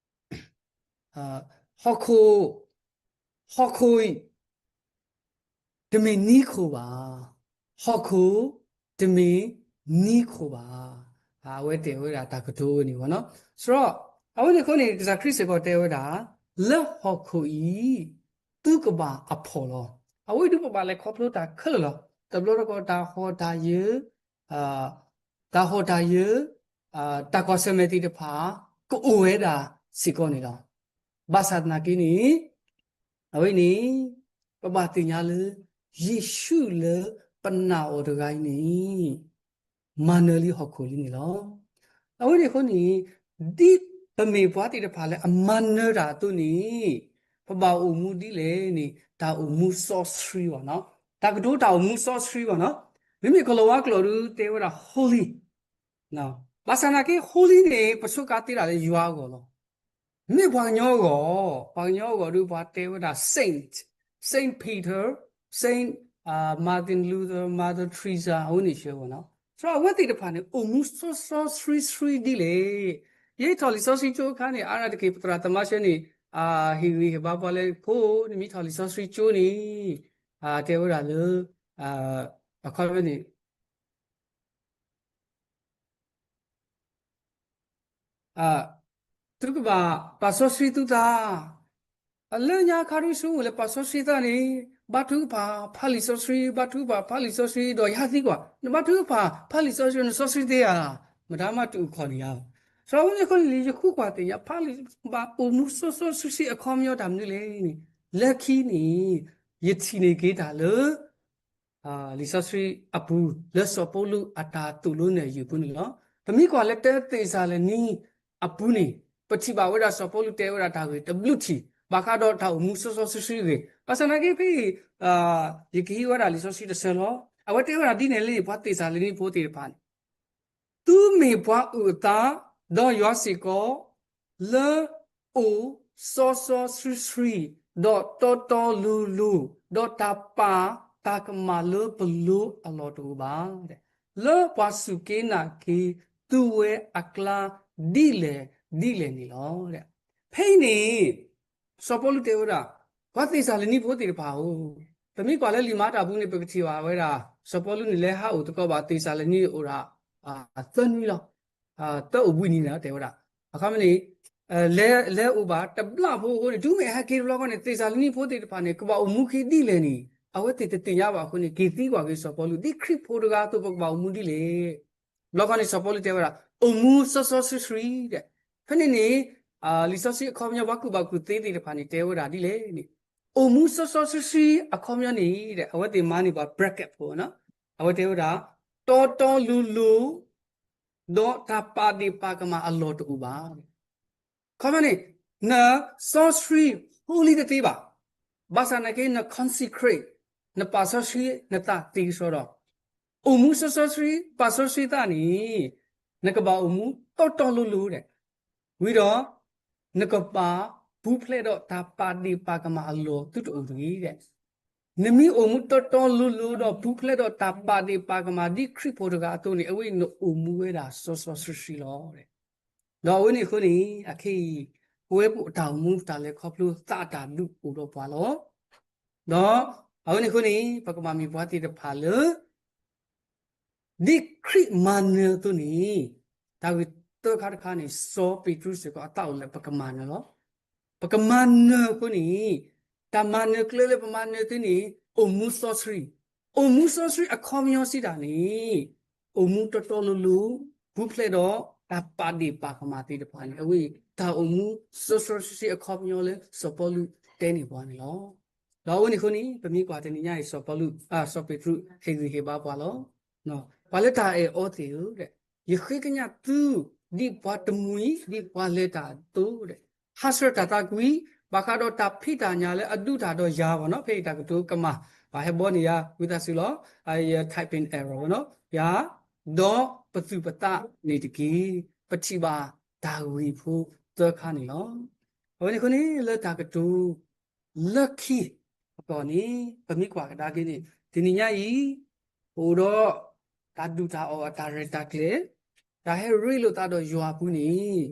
ဟီၣ်ခိၣ်, ဟီၣ်ခိၣ်အံၤ တမ့ၢ်နံခိၣ်ဘၣ်. ဟီၣ်ခိၣ် တမ့ၢ်နံခိၣ်ဘၣ်. အဝဲတဲဝဲဒၣ်တၢ်ကတိၤဝဲန့ၣ်ဘၣ်နီၤ. ဆိုတော့ အဝဲန့ၣ်အဃိန့ၣ် ကစၢ်ခရံာ်စ့ၢ်ကီးတဲဝဲဒၣ် လၢဟီၣ်ခိၣ်အံၤ သုကဘၣ်အဖှီၣ်လီၤ. အဝဲဒုးပဘၣ်လဲၤခီဖျိတၢ်ခဲလၢာ်လီၤ. တဘျီတခီၣ်တၢ်ဟီၣ်တၢ်ယၢၤ တၢ်ဟီၣ်တၢ်ယၢၤ, တၢ်ကွၢ်ဆၢၣ်မဲာ်သ့ၣ်တဖၣ် ကအိၣ်ဝဲဒၣ်စ့ၢ်ကီးန့ၣ်လီၤ. ဘၣ်ဆၣ်သနာ်က့န့ၣ် အဝဲန့ၣ် ပဘၣ်သ့ၣ်ညါလၢ ယ့ၣ်ၡူးလၢပနာ်အီၤတဂၤအံၤန့ၣ် မၤနၢၤလံဟီၣ်ခိၣ်လံန့ၣ်လီၤ. အဝဲန့ၣ်အဃိန့ၣ် ဒ်ပမ့ၢ်ပှၤသ့ၣ်တဖၣ်လၢအမၤနၢၤတၢ်အသိးန့ၣ် ပဘၣ်အိၣ်မူဒ်လဲၣ်န့ၣ် တၢ်အိၣ်မူစီဆှံဘၣ်နီၤ. တၢ်ကတိၤတၢ်အိၣ်မူစီဆှံဘၣ်နီၤ. မ့မ့ၢ်ကလီၤဝါကျိာ်ဒုးတဲဝဲဒၣ် holy ဘၣ်ဆၣ်သနာ်က့ holy န့ၣ် ပဆိးကါသ့ဒၣ်လၢယွၤအဂီၢ်လီၤ. မ့ၢ်ပှၤကညီအဂီၢ်, ပှၤကညီအဂီၢ်ဒုး ပှၤတဲဝဲဒၣ် saint, Saint Peter, Saint Martin Luther, Mother Teresa အဝဲန့ၣ်ဆှၢဝဲနီၤ. ဆိုတော့ အဝဲသ့ၣ်တဖၣ်န့ၣ် အိၣ်မူစီစီဆှံဆှံဒ်လဲၣ်. ယဟဲထီၣ်လံာ်စီဆှံကၠိအခါန့ၣ် အါဒၣ်တက့ၢ် ပသရၣ်သမါဆှၢန့ၣ် ဟ့ၣ်ဂံၢ်ဟ့ၣ်ဘါပှၤလၢဖိ နမ့ၢ်ထီၣ်လံာ်စီဆှံကၠိန့ၣ် တဲဝဲဒၣ်လၢ အခီပညီန့ၣ် သုကဘၣ်ပာ်စီဆှံသုသး, လၢညါခါဒ်ဆိကမိၣ်လၢပာ်စီဆှံသးန့ၣ်, ဘါထုကဖၣ်ဖးလံာ်စီဆှံ, ဘါထုကဖၣ်ဖးလံာ်စီဆှံ ဒီးယဟးသံကွၢ်, နဘါထုကဖၣ်ဖးလံာ်စီဆှံ နစီဆှံသ့ဧါ, မတၤမးတအိၣ်ခိးန့ၢ်ယၤ. စီၤပီလူးအဃိန့ၣ် ယဃုကွၢ်သ့ၣ်ညါ ဖးလံာ် ဘၣ်အိၣ်မူစီစီဆှံဆှံအခီပညီတၢ်မနုၤလဲၣ်န့ၣ်, လၢခံန့ၣ် ယထံၣ်န့ၢ်က့ၤတၢ်လၢ လံာ်စီဆှံအပူၤ လၢစီၤပီလူးအတၢ်သိၣ်လိနဲၣ်ယုာ်ပူၤန့ၣ်လီၤ. ပမ့ၢ်ကွၢ်လၢတၢသ့းစၤလနံအပူၤန့ၣ်, ပထံၣ်ဘၣ်ဝဲဒၣ်စီၤပီလူးတဲဝဲဒၣ်တၢ်ဂ့ၢ်တဘျုးထံၣ် ဘၣ်ဃးဒီးတၢ်အိၣ်မူစီစီဆှံဆှံအဂ့ၢ်. ဘၣ်ဆၣ်သနာ်က့ဖဲအံၤ ယကဟံးဝဲဒၣ်လံာ်စီဆှံတဆၢလီၤ. အဝဲတဲဝဲဒၣ်ဒ်န့ၣ်လံ ပှၤသ့းစၤလနံဖိသ့ၣ်တဖၣ်န့ၣ် သုမ့ၢ်ပှၤအုၣ်အသး, ဒီးယွၤစ့ၢ်ကီး လၢအိၣ်စီစီဆှံဆှံ, ဒီးတီတီလိၤလိၤ, ဒီးတၢ်ပာ်တၢ်ကမၣ်လၢပလိၤအလီၢ်တအိၣ်ဘၣ်. လၢပှၤစူၢ်က့ၤနာ်က့ၤသုဝဲအကျါဒ်လဲၣ်ဒ်လဲၣ်န့ၣ်လီၤ. ဖဲအံၤန့ၣ် စီၤပီလူးတဲဝဲဒၣ် ပှၤသ့းစၤလနံဖိသ့ၣ်တဖၣ်ဧၢ, ပမ့ၢ်ကွၢ်လၢလံာ်မၤတၢ်ပူၤန့ၣ် ပကထံၣ်ဘၣ်ဝဲဒၣ် စီၤပီလူးန့ၣ် လဲၤဟးအိၣ်သကိးဘၣ်သ့းစၤလနံအိၣ်ဒၣ် သၢနွံလီၤ. သၢအိၣ်ဘှံးနံၤန့ၣ်တဲဝဲဒၣ်. အခီပညီန့ၣ် လဲၤအိၣ်ဘၣ်တဘျီဖိအဃိန့ၣ် တုၤမ့ၢ်ဟဲက့ၤတဘျီဃီန့ၣ် သ့းစၤလနံဖိသ့ၣ်တဖၣ်န့ၣ် ကဘၣ်အိၣ်မူက့ၤဒ်လဲၣ်န့ၣ် အဝဲသ့ၣ်တသ့ၣ်ညါဘၣ်အဃိန့ၣ် က့ၤသံကွၢ်က့ၤစီၤပီလူး ဒ်ခရံာ်ဖိတဂၤအသိး ပကဘၣ်အိၣ်မူဒ်လဲၣ်. တဘျီဃီန့ၣ် စီၤပီလူးတဲဝဲဒၣ် အိၣ်မူစီစီဆှံဆှံဒီး ဖဲန့ၣ်န့ၣ် လံာ်စီဆှံအခီပညီ ပှၤကူၣ်ဘၣ်ကူၣ်သ့သ့ၣ်တဖၣ်န့ၣ် တဲဝဲဒၣ်ဒ်လဲၣ်န့ၣ် အိၣ်မူစီစီဆှံဆှံအခီပညီန့ၣ်ဒီး အဝဲသ့ၣ်မၤန့ၢ်ပှၤ bracket ဖိ အဝဲတဲဝဲဒၣ် တီတီလိၤလိၤ ဒီးတၢ်ပာ်ဒ့ၣ်ပာ်ကမၣ်အလီၢ်တအိၣ်ဘၣ်. ခီပညီန့ၣ် နစီဆှံ holy တသ့ဘၣ်. ဘၣ်ဆၣ်သနာ်က့ န consecrate နပာ်စီဆှံနသးသ့ကစီဒီး အိၣ်မူစီစီဆှံ ပာ်စီဆှံသးန့ၣ် နကဘၣ်အိၣ်မူတီတီလိၤလိၤဒီး ဝံၤဒီး နကဘၣ်ပူၤဖျဲးဒီးတၢ်ပာ်ဒ့ၣ်ပာ်ကမၣ်အလီၢ်သုတအိၣ်တဂ့ၤဒီး နမ့ၢ်အိၣ်မူတီတီလိၤလိၤဒီး ပူၤဖျဲးဒီးတၢ်ပာ်ဒ့ၣ်ပာ်ကမၣ်ဒ်ခရံာ်ဖိတဂၤအသိးန့ၣ် အဝဲအံၤနအိၣ်မူဝဲဒၣ်စီစီဆှံဆှံလီၤ. ဒီးအဝဲန့ၣ်အဃိန့ၣ် အခဲအံၤ ပဝဲပအိၣ်တၢ်အိၣ်မူတၢ်လဲၤခီဖျိသးအတၢ်ဒုးအိၣ်ဒီးပှၤလီၤ. ဒီးအဝဲန့ၣ်အဃိန့ၣ် ပကဘၣ်မ့ၢ်ပှၤသ့ၣ်တဖၣ်လၢ ဒ်ခရံာ်မၤနၢၤအသိးန့ၣ် တၢ်ဂ့ၢ်သၢခါတခါန့ၣ် စီၤပ့းတရူးစ့ၢ်ကီးအသးအိၣ်လၢပကမၤနၢၤလီၤ. ပကမၤနၢၤအဃိန့ၣ် တၢ်မၤနၢၤကျဲလၢပမၤနၢၤသ့န့ၣ် အိၣ်မူစီဆှံ, အိၣ်မူစီဆှံအခီပညီစံးတၢ်န့ၣ် အိၣ်မူတီတီလိၤလိၤ ပူၤဖျဲးဒီးတၢ်ပာ်ဒ့ၣ်ပာ်ကမၣ်သ့ၣ်တဖၣ်န့ၣ် အဝဲအံၤ တၢ်အိၣ်မူစီစီဆှံဆှံအခီပညီလၢစီၤပီလူးတဲန့ၢ်ပှၤန့ၣ်လီၤ. ဒီးအဝဲန့ၣ်အဃိန့ၣ် ပမ့ၢ်ကွၢ်တနံၤညါအံၤ စီၤပီလူး, စီၤပ့းတရူးဟ့ၣ်ဂံၢ်ဟ့ၣ်ဘါပှၤလီၤ. ပှၤလၢတၢ်အဲၣ်အီသ့ၣ်ဧၢ, ယဃ့ကညးသု ဒ်ပှၤတမှံၤ ဒ်ပှၤလဲၤတၢ်အသိး, ဟးဆှၢတၢ်သးကွံ ဘၣ်ဃးဒီးတၢ်ဖံးတၢ်ညၣ်လၢအဒူးတၢ်ဒီးယၤဘၣ်နီၤ, ဖဲအံၤတၢ်ကတိၤကမၣ် ပှၤဟဲဘီန့ၢ်ယၤ ဝံသးစူၤလီၤ, ယ typing error နီၤ, ယၤ, ဒီးပသူၣ်ပသးန့ၣ်တက့ၢ်. ပထံၣ်ဘၣ်တၢ်ဂ့ၢ်ဖိသၢခါန့ၣ်လီၤ. အဝဲန့ၣ်အဃိန့ၣ် လၢတၢ်ကတိၤ လၢခံအကီၢ်န့ၣ် ပမ့ၢ်ကွၢ်ကဒါက့ၤန့ၣ် တနံၤညါအံၤ ပအိၣ်ဒီးတၢ်ဒုၣ်တၢ်အီၣ်အတၢ်ရဲၣ်တၢ်ကျဲၤ, တၢ်ဟဲရ့လိာ်သးဒီးယွၤအပူၤန့ၣ်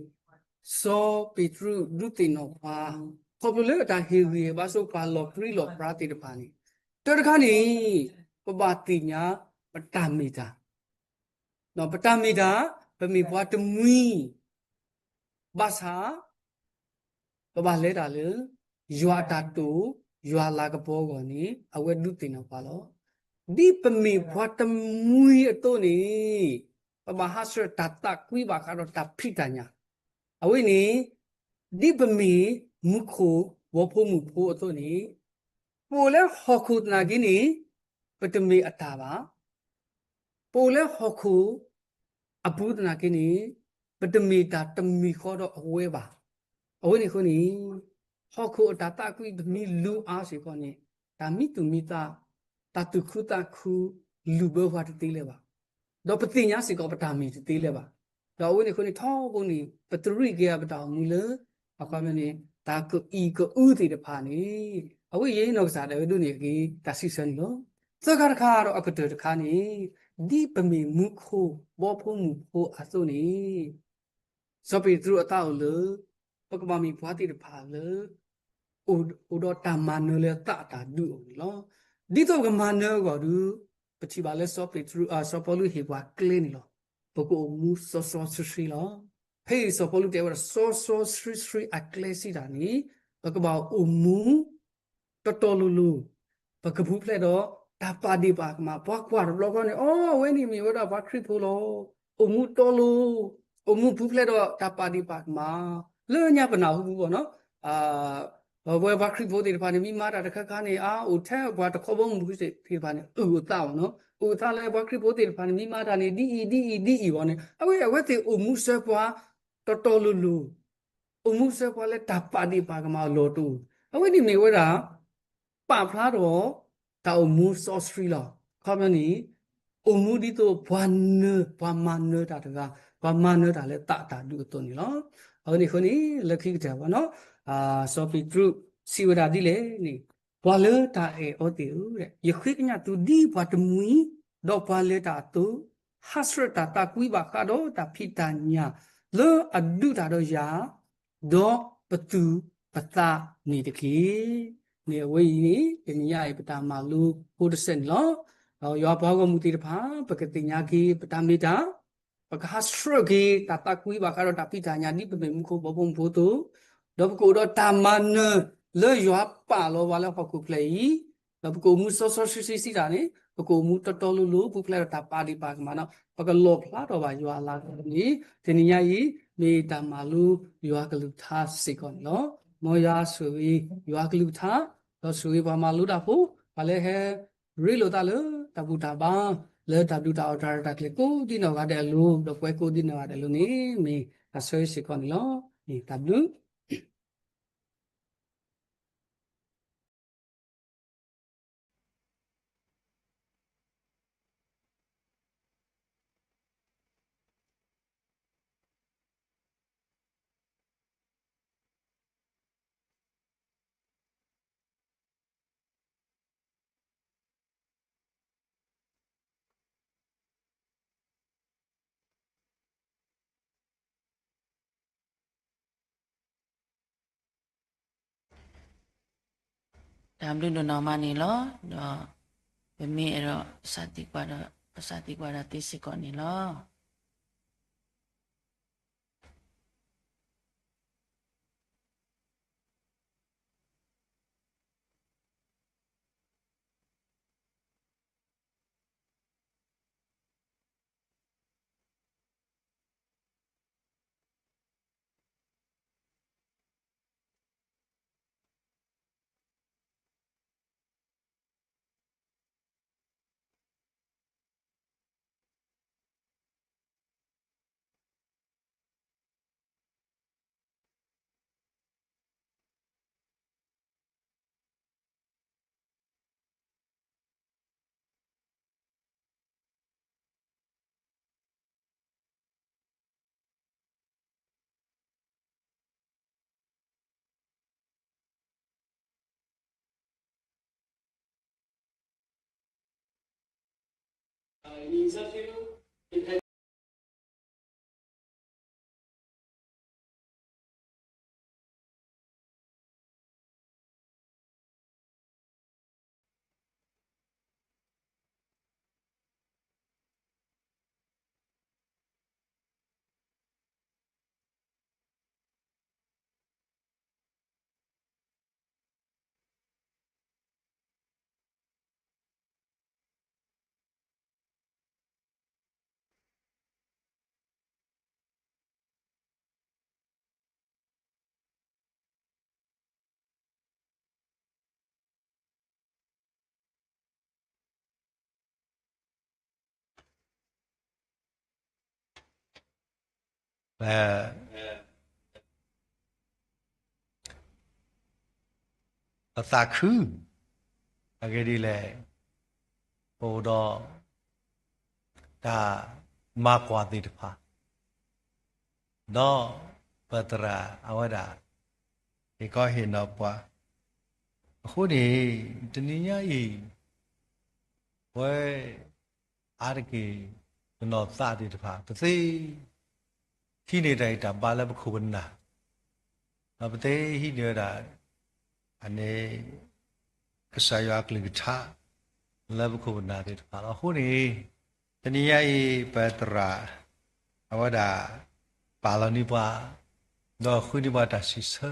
စီၤပ့းတရူးဒုးသ့ၣ်နီၣ်ပှၤ ခီဖျိလၢအတၢ်ဟ့ၣ်ဂံၢ်ဟ့ၣ်ဘါဆိပှၤလီၢ်ပြံလီၢ်ပြါသ့ၣ်တဖၣ်န့ၣ် တၢ်တခါန့ၣ် ပဘၣ်သ့ၣ်ညါပတၢ်မ့ၢ်တၢ် ပတၢ်မ့ၢ်တၢ် ပမ့ၢ်ပှၤတမှံၤ ဘၣ်ဆၣ် ပဘၣ်လဲၤတၢ်လၢ ယွၤအတၢ်တိာ် ယွၤလၤကပီၤအဂီၢ်န့ၣ် အဝဲဒုးသ့ၣ်နီၣ်ပှၤလီၤ. ဒ်ပမ့ၢ်ပှၤတမှံၤအသိးန့ၣ် ပဘၣ်ဟးဆှၢတၢ်သးကွံဘၣ်ဃးဒီးတၢ်ဖံးတၢ်ညၣ်. အဝဲန့ၣ် ဒ်ပမ့ၢ်မူခိၣ်ဘီဖိမုၣ်ဖိအသိးန့ၣ် ပအိၣ်လၢဟီၣ်ခိၣ်သနာ်က့န့ၣ် ပတမ့ၢ်အတၢ်ဘၣ်. ပအိၣ်လၢဟီၣ်ခိၣ်အပူၤသနာ်က့န့ၣ် ပတမ့ၢ်တၢ်တမံၤဃီဒီးအဝဲဘၣ်. အဝဲန့ၣ်အဃိန့ၣ် ဟီၣ်ခိၣ်အတၢ်သးကွံပမ့ၢ်လူၤအါစ့ၢ်ကီးန့ၣ် တၢ်မံသူၣ်မံသး တၢ်သူၣ်ခုသးခု လူၤဘၢပှၤတသ့လၢၤဘၣ်. ဒီးပသ့ၣ်ညါစ့ၢ်ကီးပတၢ်မ့ၢ်တသ့လၢၤဘၣ်. ဒီးအဝဲန့ၣ်အဃိန့ၣ် ထီဘိန့ၣ် ပတရံးက့ၤပတၢ်အိၣ်မူလၢ အခီပညီန့ၣ် တၢ်ကအံၣ်ကအုသ့ၣ်တဖၣ်န့ၣ် အဝဲအံၤနီၢ်ကစၢ်ဒၣ်ဝဲဒိးန့ၢ်က့ၤတၢ်စံးဆၢန့ၣ်လီၤ. သၢခါတခါဒီးအကတၢၢ်တခါန့ၣ် ဒ်ပမ့ၢ်မူခိၣ်ဘီဖိမုၣ်ဖိအသိးန့ၣ် စီၤပ့းတရူးအသးအိၣ်လၢ ပကဘၣ်မ့ၢ်ပှၤသ့ၣ်တဖၣ်လၢ အိၣ်ဒီးတၢ်မၤနၢၤလၢသးအတၢ်ဒုးအိၣ်န့ၣ်လီၤ. ဒ်သိးပကမၤနၢၤအဂီၢ်ဒီး ပထံၣ်ဘၣ်လၢစီၤပ့းတရူး, စီၤပီလူးဟ့ၣ်ပှၤကျဲန့ၣ်လီၤ. ပကအိၣ်မူစီစီဆှံဆှံလီၤ. ဖဲအံၤစီၤပီလူးတဲဝဲဒၣ် စီစီဆှံဆှံအကျဲစံးတၢ်န့ၣ် ပကဘၣ်အိၣ်မူ တီတီလိၤလိၤ, ပကပူၤဖျဲးဒီးတၢ်ပာ်ဒ့ၣ်ပာ်ကမၣ်. ပှၤကွၢ်တဘျီဃီန့ၣ် အိ အဝဲန့ၣ်မ့ၢ်ဝဲဒၣ်ပှၤခရံာ်ဖိလီၤ. အိၣ်မူတီလိၤ, အိၣ်မူပူၤဖျဲးဒီးတၢ်ပာ်ဒ့ၣ်ပာ်ကမၣ် လၢညါပနၢ်ဟူပူၤဘၣ်နီၤ. ပဝဲပှၤခရံာ်ဖိသ့ၣ်တဖၣ်န့ၣ် မ့ၢ်မၤတၢ်တခါခါန့ၣ် အါ အိၣ်ထဲပှၤတခီဘီမုၢ်သ့ၣ်တဖၣ်န့ၣ် အုၣ်အသးဘၣ်နီၤ. အုၣ်အသးလၢပှၤခရံာ်ဖိသ့ၣ်တဖၣ်န့ၣ် မ့ၢ်မၤတၢ်န့ၣ် ဒ်အံၤဒ်အံၤဒ်အံၤဘၣ်န့ၣ် အဝဲ အဝဲသ့ၣ်အိၣ်မူဆၢပှၤ တီတီလိၤလိၤ, အိၣ်မူဆၢပှၤလၢတၢ်ပာ်ဒ့ၣ်ပာ်ကမၣ်အလီၢ်တအိၣ်, အဝဲန့ၣ်မ့ၢ်ဝဲဒၣ် ပာ်ဖျါထီၣ် တၢ်အိၣ်မူစီဆှံလီၤ. ခီပညီန့ၣ် အိၣ်မူဒ်သိးပှၤနၢ ပှၤမၤနၢၤတၢ်တဂၤ, ပှၤမၤနၢၤတၢ်လၢသးတၢ်ဒူအသိးန့ၣ်လီၤ. အဝဲန့ၣ်အဃိန့ၣ် လၢခံကတၢၢ်ဘၣ်နီၤ, စီၤပ့းတရူးစံးဝဲဒၣ်ဒ်လဲၣ်န့ၣ်, ပှၤလၢတၢ်အဲၣ်အီၤသ့ၣ်ဧၢ, ယဃ့ကညးသုဒ်ပှၤတမှံၤ, ဒီးပှၤလဲၤတၢ်အသိး, ဟးဆှၢတၢ်သးကွံဘၣ်ဃးဒီးတၢ်ဖံးတၢ်ညၣ် လၢအဒုးတၢ်ဒီးယၤ, ဒီးပသူၣ်ပသးန့ၣ်တက့ၢ်. န့ၣ်အဝဲအံၤန့ၣ် တနံၤညါအံၤ ပတၢ်မၤလိဖိတစဲးန့ၣ်လီၤ. ဒီးယွၤပှၤဂီၢ်မုၢ်သ့ၣ်တဖၣ် ပကသ့ၣ်ညါက့ၤပတၢ်မ့ၢ်တၢ်, ပကဟးဆှၢက့ၤတၢ်သးကွံဘၣ်ဃးဒီးတၢ်ဖံးတၢ်ညၣ် ဒ်ပမ့ၢ်မူခိၣ်ဘီဖိမုၢ်ဖိအသိး, ဒီးပကအိၣ်ဒီးတၢ်မၤနၢၤလၢယွၤပာ်လီၤပှၤလၢဟီၣ်ခိၣ်ချၢအံၤ, ဒီးပကအိၣ်မူစီစီဆှံဆှံစံးတၢ်န့ၣ် ပကအိၣ်မူတီတီလိၤလိၤ ပူၤဖျဲးဒီးတၢ်ပာ်ဒ့ၣ်ပာ်ကမၣ်ဒီး ပကလီၣ်ဖျါထီၣ်ဘၣ်ယွၤအလၤကပီၤန့ၣ် တနံၤညါအံၤ မ့ၢ်တၢ်မၤလိယွၤကလုၢ်ကထါစ့ၢ်ကီးန့ၣ်လီၤ. မ်ယွၤဆိၣ်ဂ့ၤယွၤကလုၢ်ကထါ, ဒီးဆိၣ်ဂ့ၤပှၤမၤလိတၢ်ဖိ, ပှၤလၢဟဲရ့လိာ်သးလၢတၢ်ဘူၣ်တၢ်ဘါ, လၢတၢ်ဒုးတၢ်အီၣ်တၢ်ရဲၣ်တၢ်ကျဲၤကိးဒ်နီၢ်ဂၤဒဲးအလိၤ, ဒီးပဝဲကိးဒ်နီၢ်ဂၤဒဲးအလိၤန့ၣ် မ့ၢ်တၢ်ဆၢဂ့ၤစ့ၢ်ကီးန့ၣ်လီၤ. တၢ်ဘျုး တၢ်ဘျုးဒိၣ်နီၢ်မးန့ၣ်လီၤ. ဒီးပမ့ၢ်အဲၣ်ဒိး စးသံကွၢ်ဒီး ပစးသံကွၢ်ဒီးသ့စ့ၢ်ကီးန့ၣ်လီၤ. ပသးခု, အဂ့ၢ်ဒ်လဲၣ်, ပအိၣ်ဒီး တၢ်မၤကွၢ်သ့ၣ်တဖၣ်, ဒီးပသရၣ်အဝဲဒၣ် ဟ့ၣ်ခီဟ့ၣ်နီၤပှၤ, အဃိန့ၣ် တနံၤညါအံၤ ပဝဲ အါတက့ၢ် ပနီၢ်သးသ့ၣ်တဖၣ် ပသ့ ဟံးန့ၢ်တၢ်ဂံၢ်တၢ်ဘါလၢပခိၣ်ပနၢ်, ဒီးပသ့ဟံးန့ၢ်ဝဲဒၣ် အန့ၣ် ကစၢ်ယွၤအကလုၢ်ကထါ လၢပခိၣ်ပနၢ်သ့ၣ်တဖၣ်လီၤ. အဃိန့ၣ် တနံၤညါအံၤ ပသရၣ် အဝဲဒၣ် ပာ်လီၤန့ၢ်ပှၤ, ဒီးဃုန့ၢ်ပှၤတၢ်စံးဆၢ,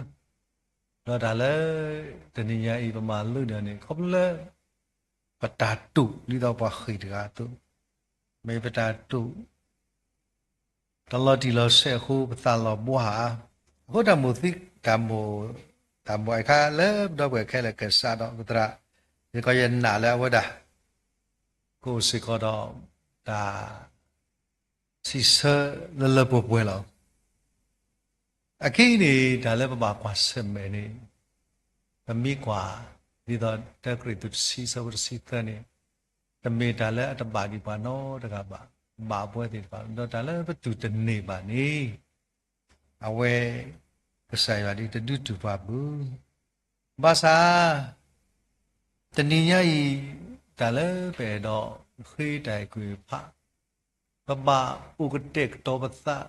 ဒီးတၢ်လၢ တနံၤညါအံၤပမၤလိန့ၢ်အီၤန့ၣ် ခီဖျိလၢ ပတၢ်တိာ်ဒ်သိးပှၤဃ့ၢ်တဂၤအသိး, မ့ၢ်ပတၢ်တိာ် တလီၤတံၢ်လီၤဆဲးအဃိ ပသးလီၤဘှါဧါ. အဃိတၢ်မိၣ်သံ, တၢ်မိၣ်, တၢ်မိၣ်အခါလၢပဒီပုၢ်ဝဲၢ်ခဲလၢာ်ကစးဒီးပသရၣ်, ယကီးယနာ်လၢအဝဲဒၣ် ကအိၣ်စ့ၢ်ကီးဒီး တၢ် စံးဆၢလၢလၢပှဲၤပှဲၤလီၤ. အခဲအံၤန့ၣ် တၢ်လၢပဘၣ်ကွၢ်ဆၢၣ်မဲာ်န့ၣ်, ပမ့ၢ်ကွၢ် ဒ်သိးတၢကရံၣ်သူးတဆံ အဆၢဖိတဆံသၢန့ၣ်, တမ့ၢ်တၢ်လၢအတဘၣ်ဒံးပှၤနီတဂၤဘၣ်, ဘၣ်ပဝဲသ့ၣ်တဖၣ်, ဒီးတၢ်လၢပတူၢ်တန့ၢ်ဘၣ်န့ၣ်, အဝဲ ကစၢ်ယွၤဒ်တဒုးတူၢ်ပှၤဘၣ်. ဘၣ်ဆၣ် တနံၤညါအံၤ တၢ်လၢပအဲၣ်ဒိးဃ့တၢ်အဲၣ်ကွံာ်ဖး, ပဘၣ်အိၣ်ကတဲာ်ကတီၤပသး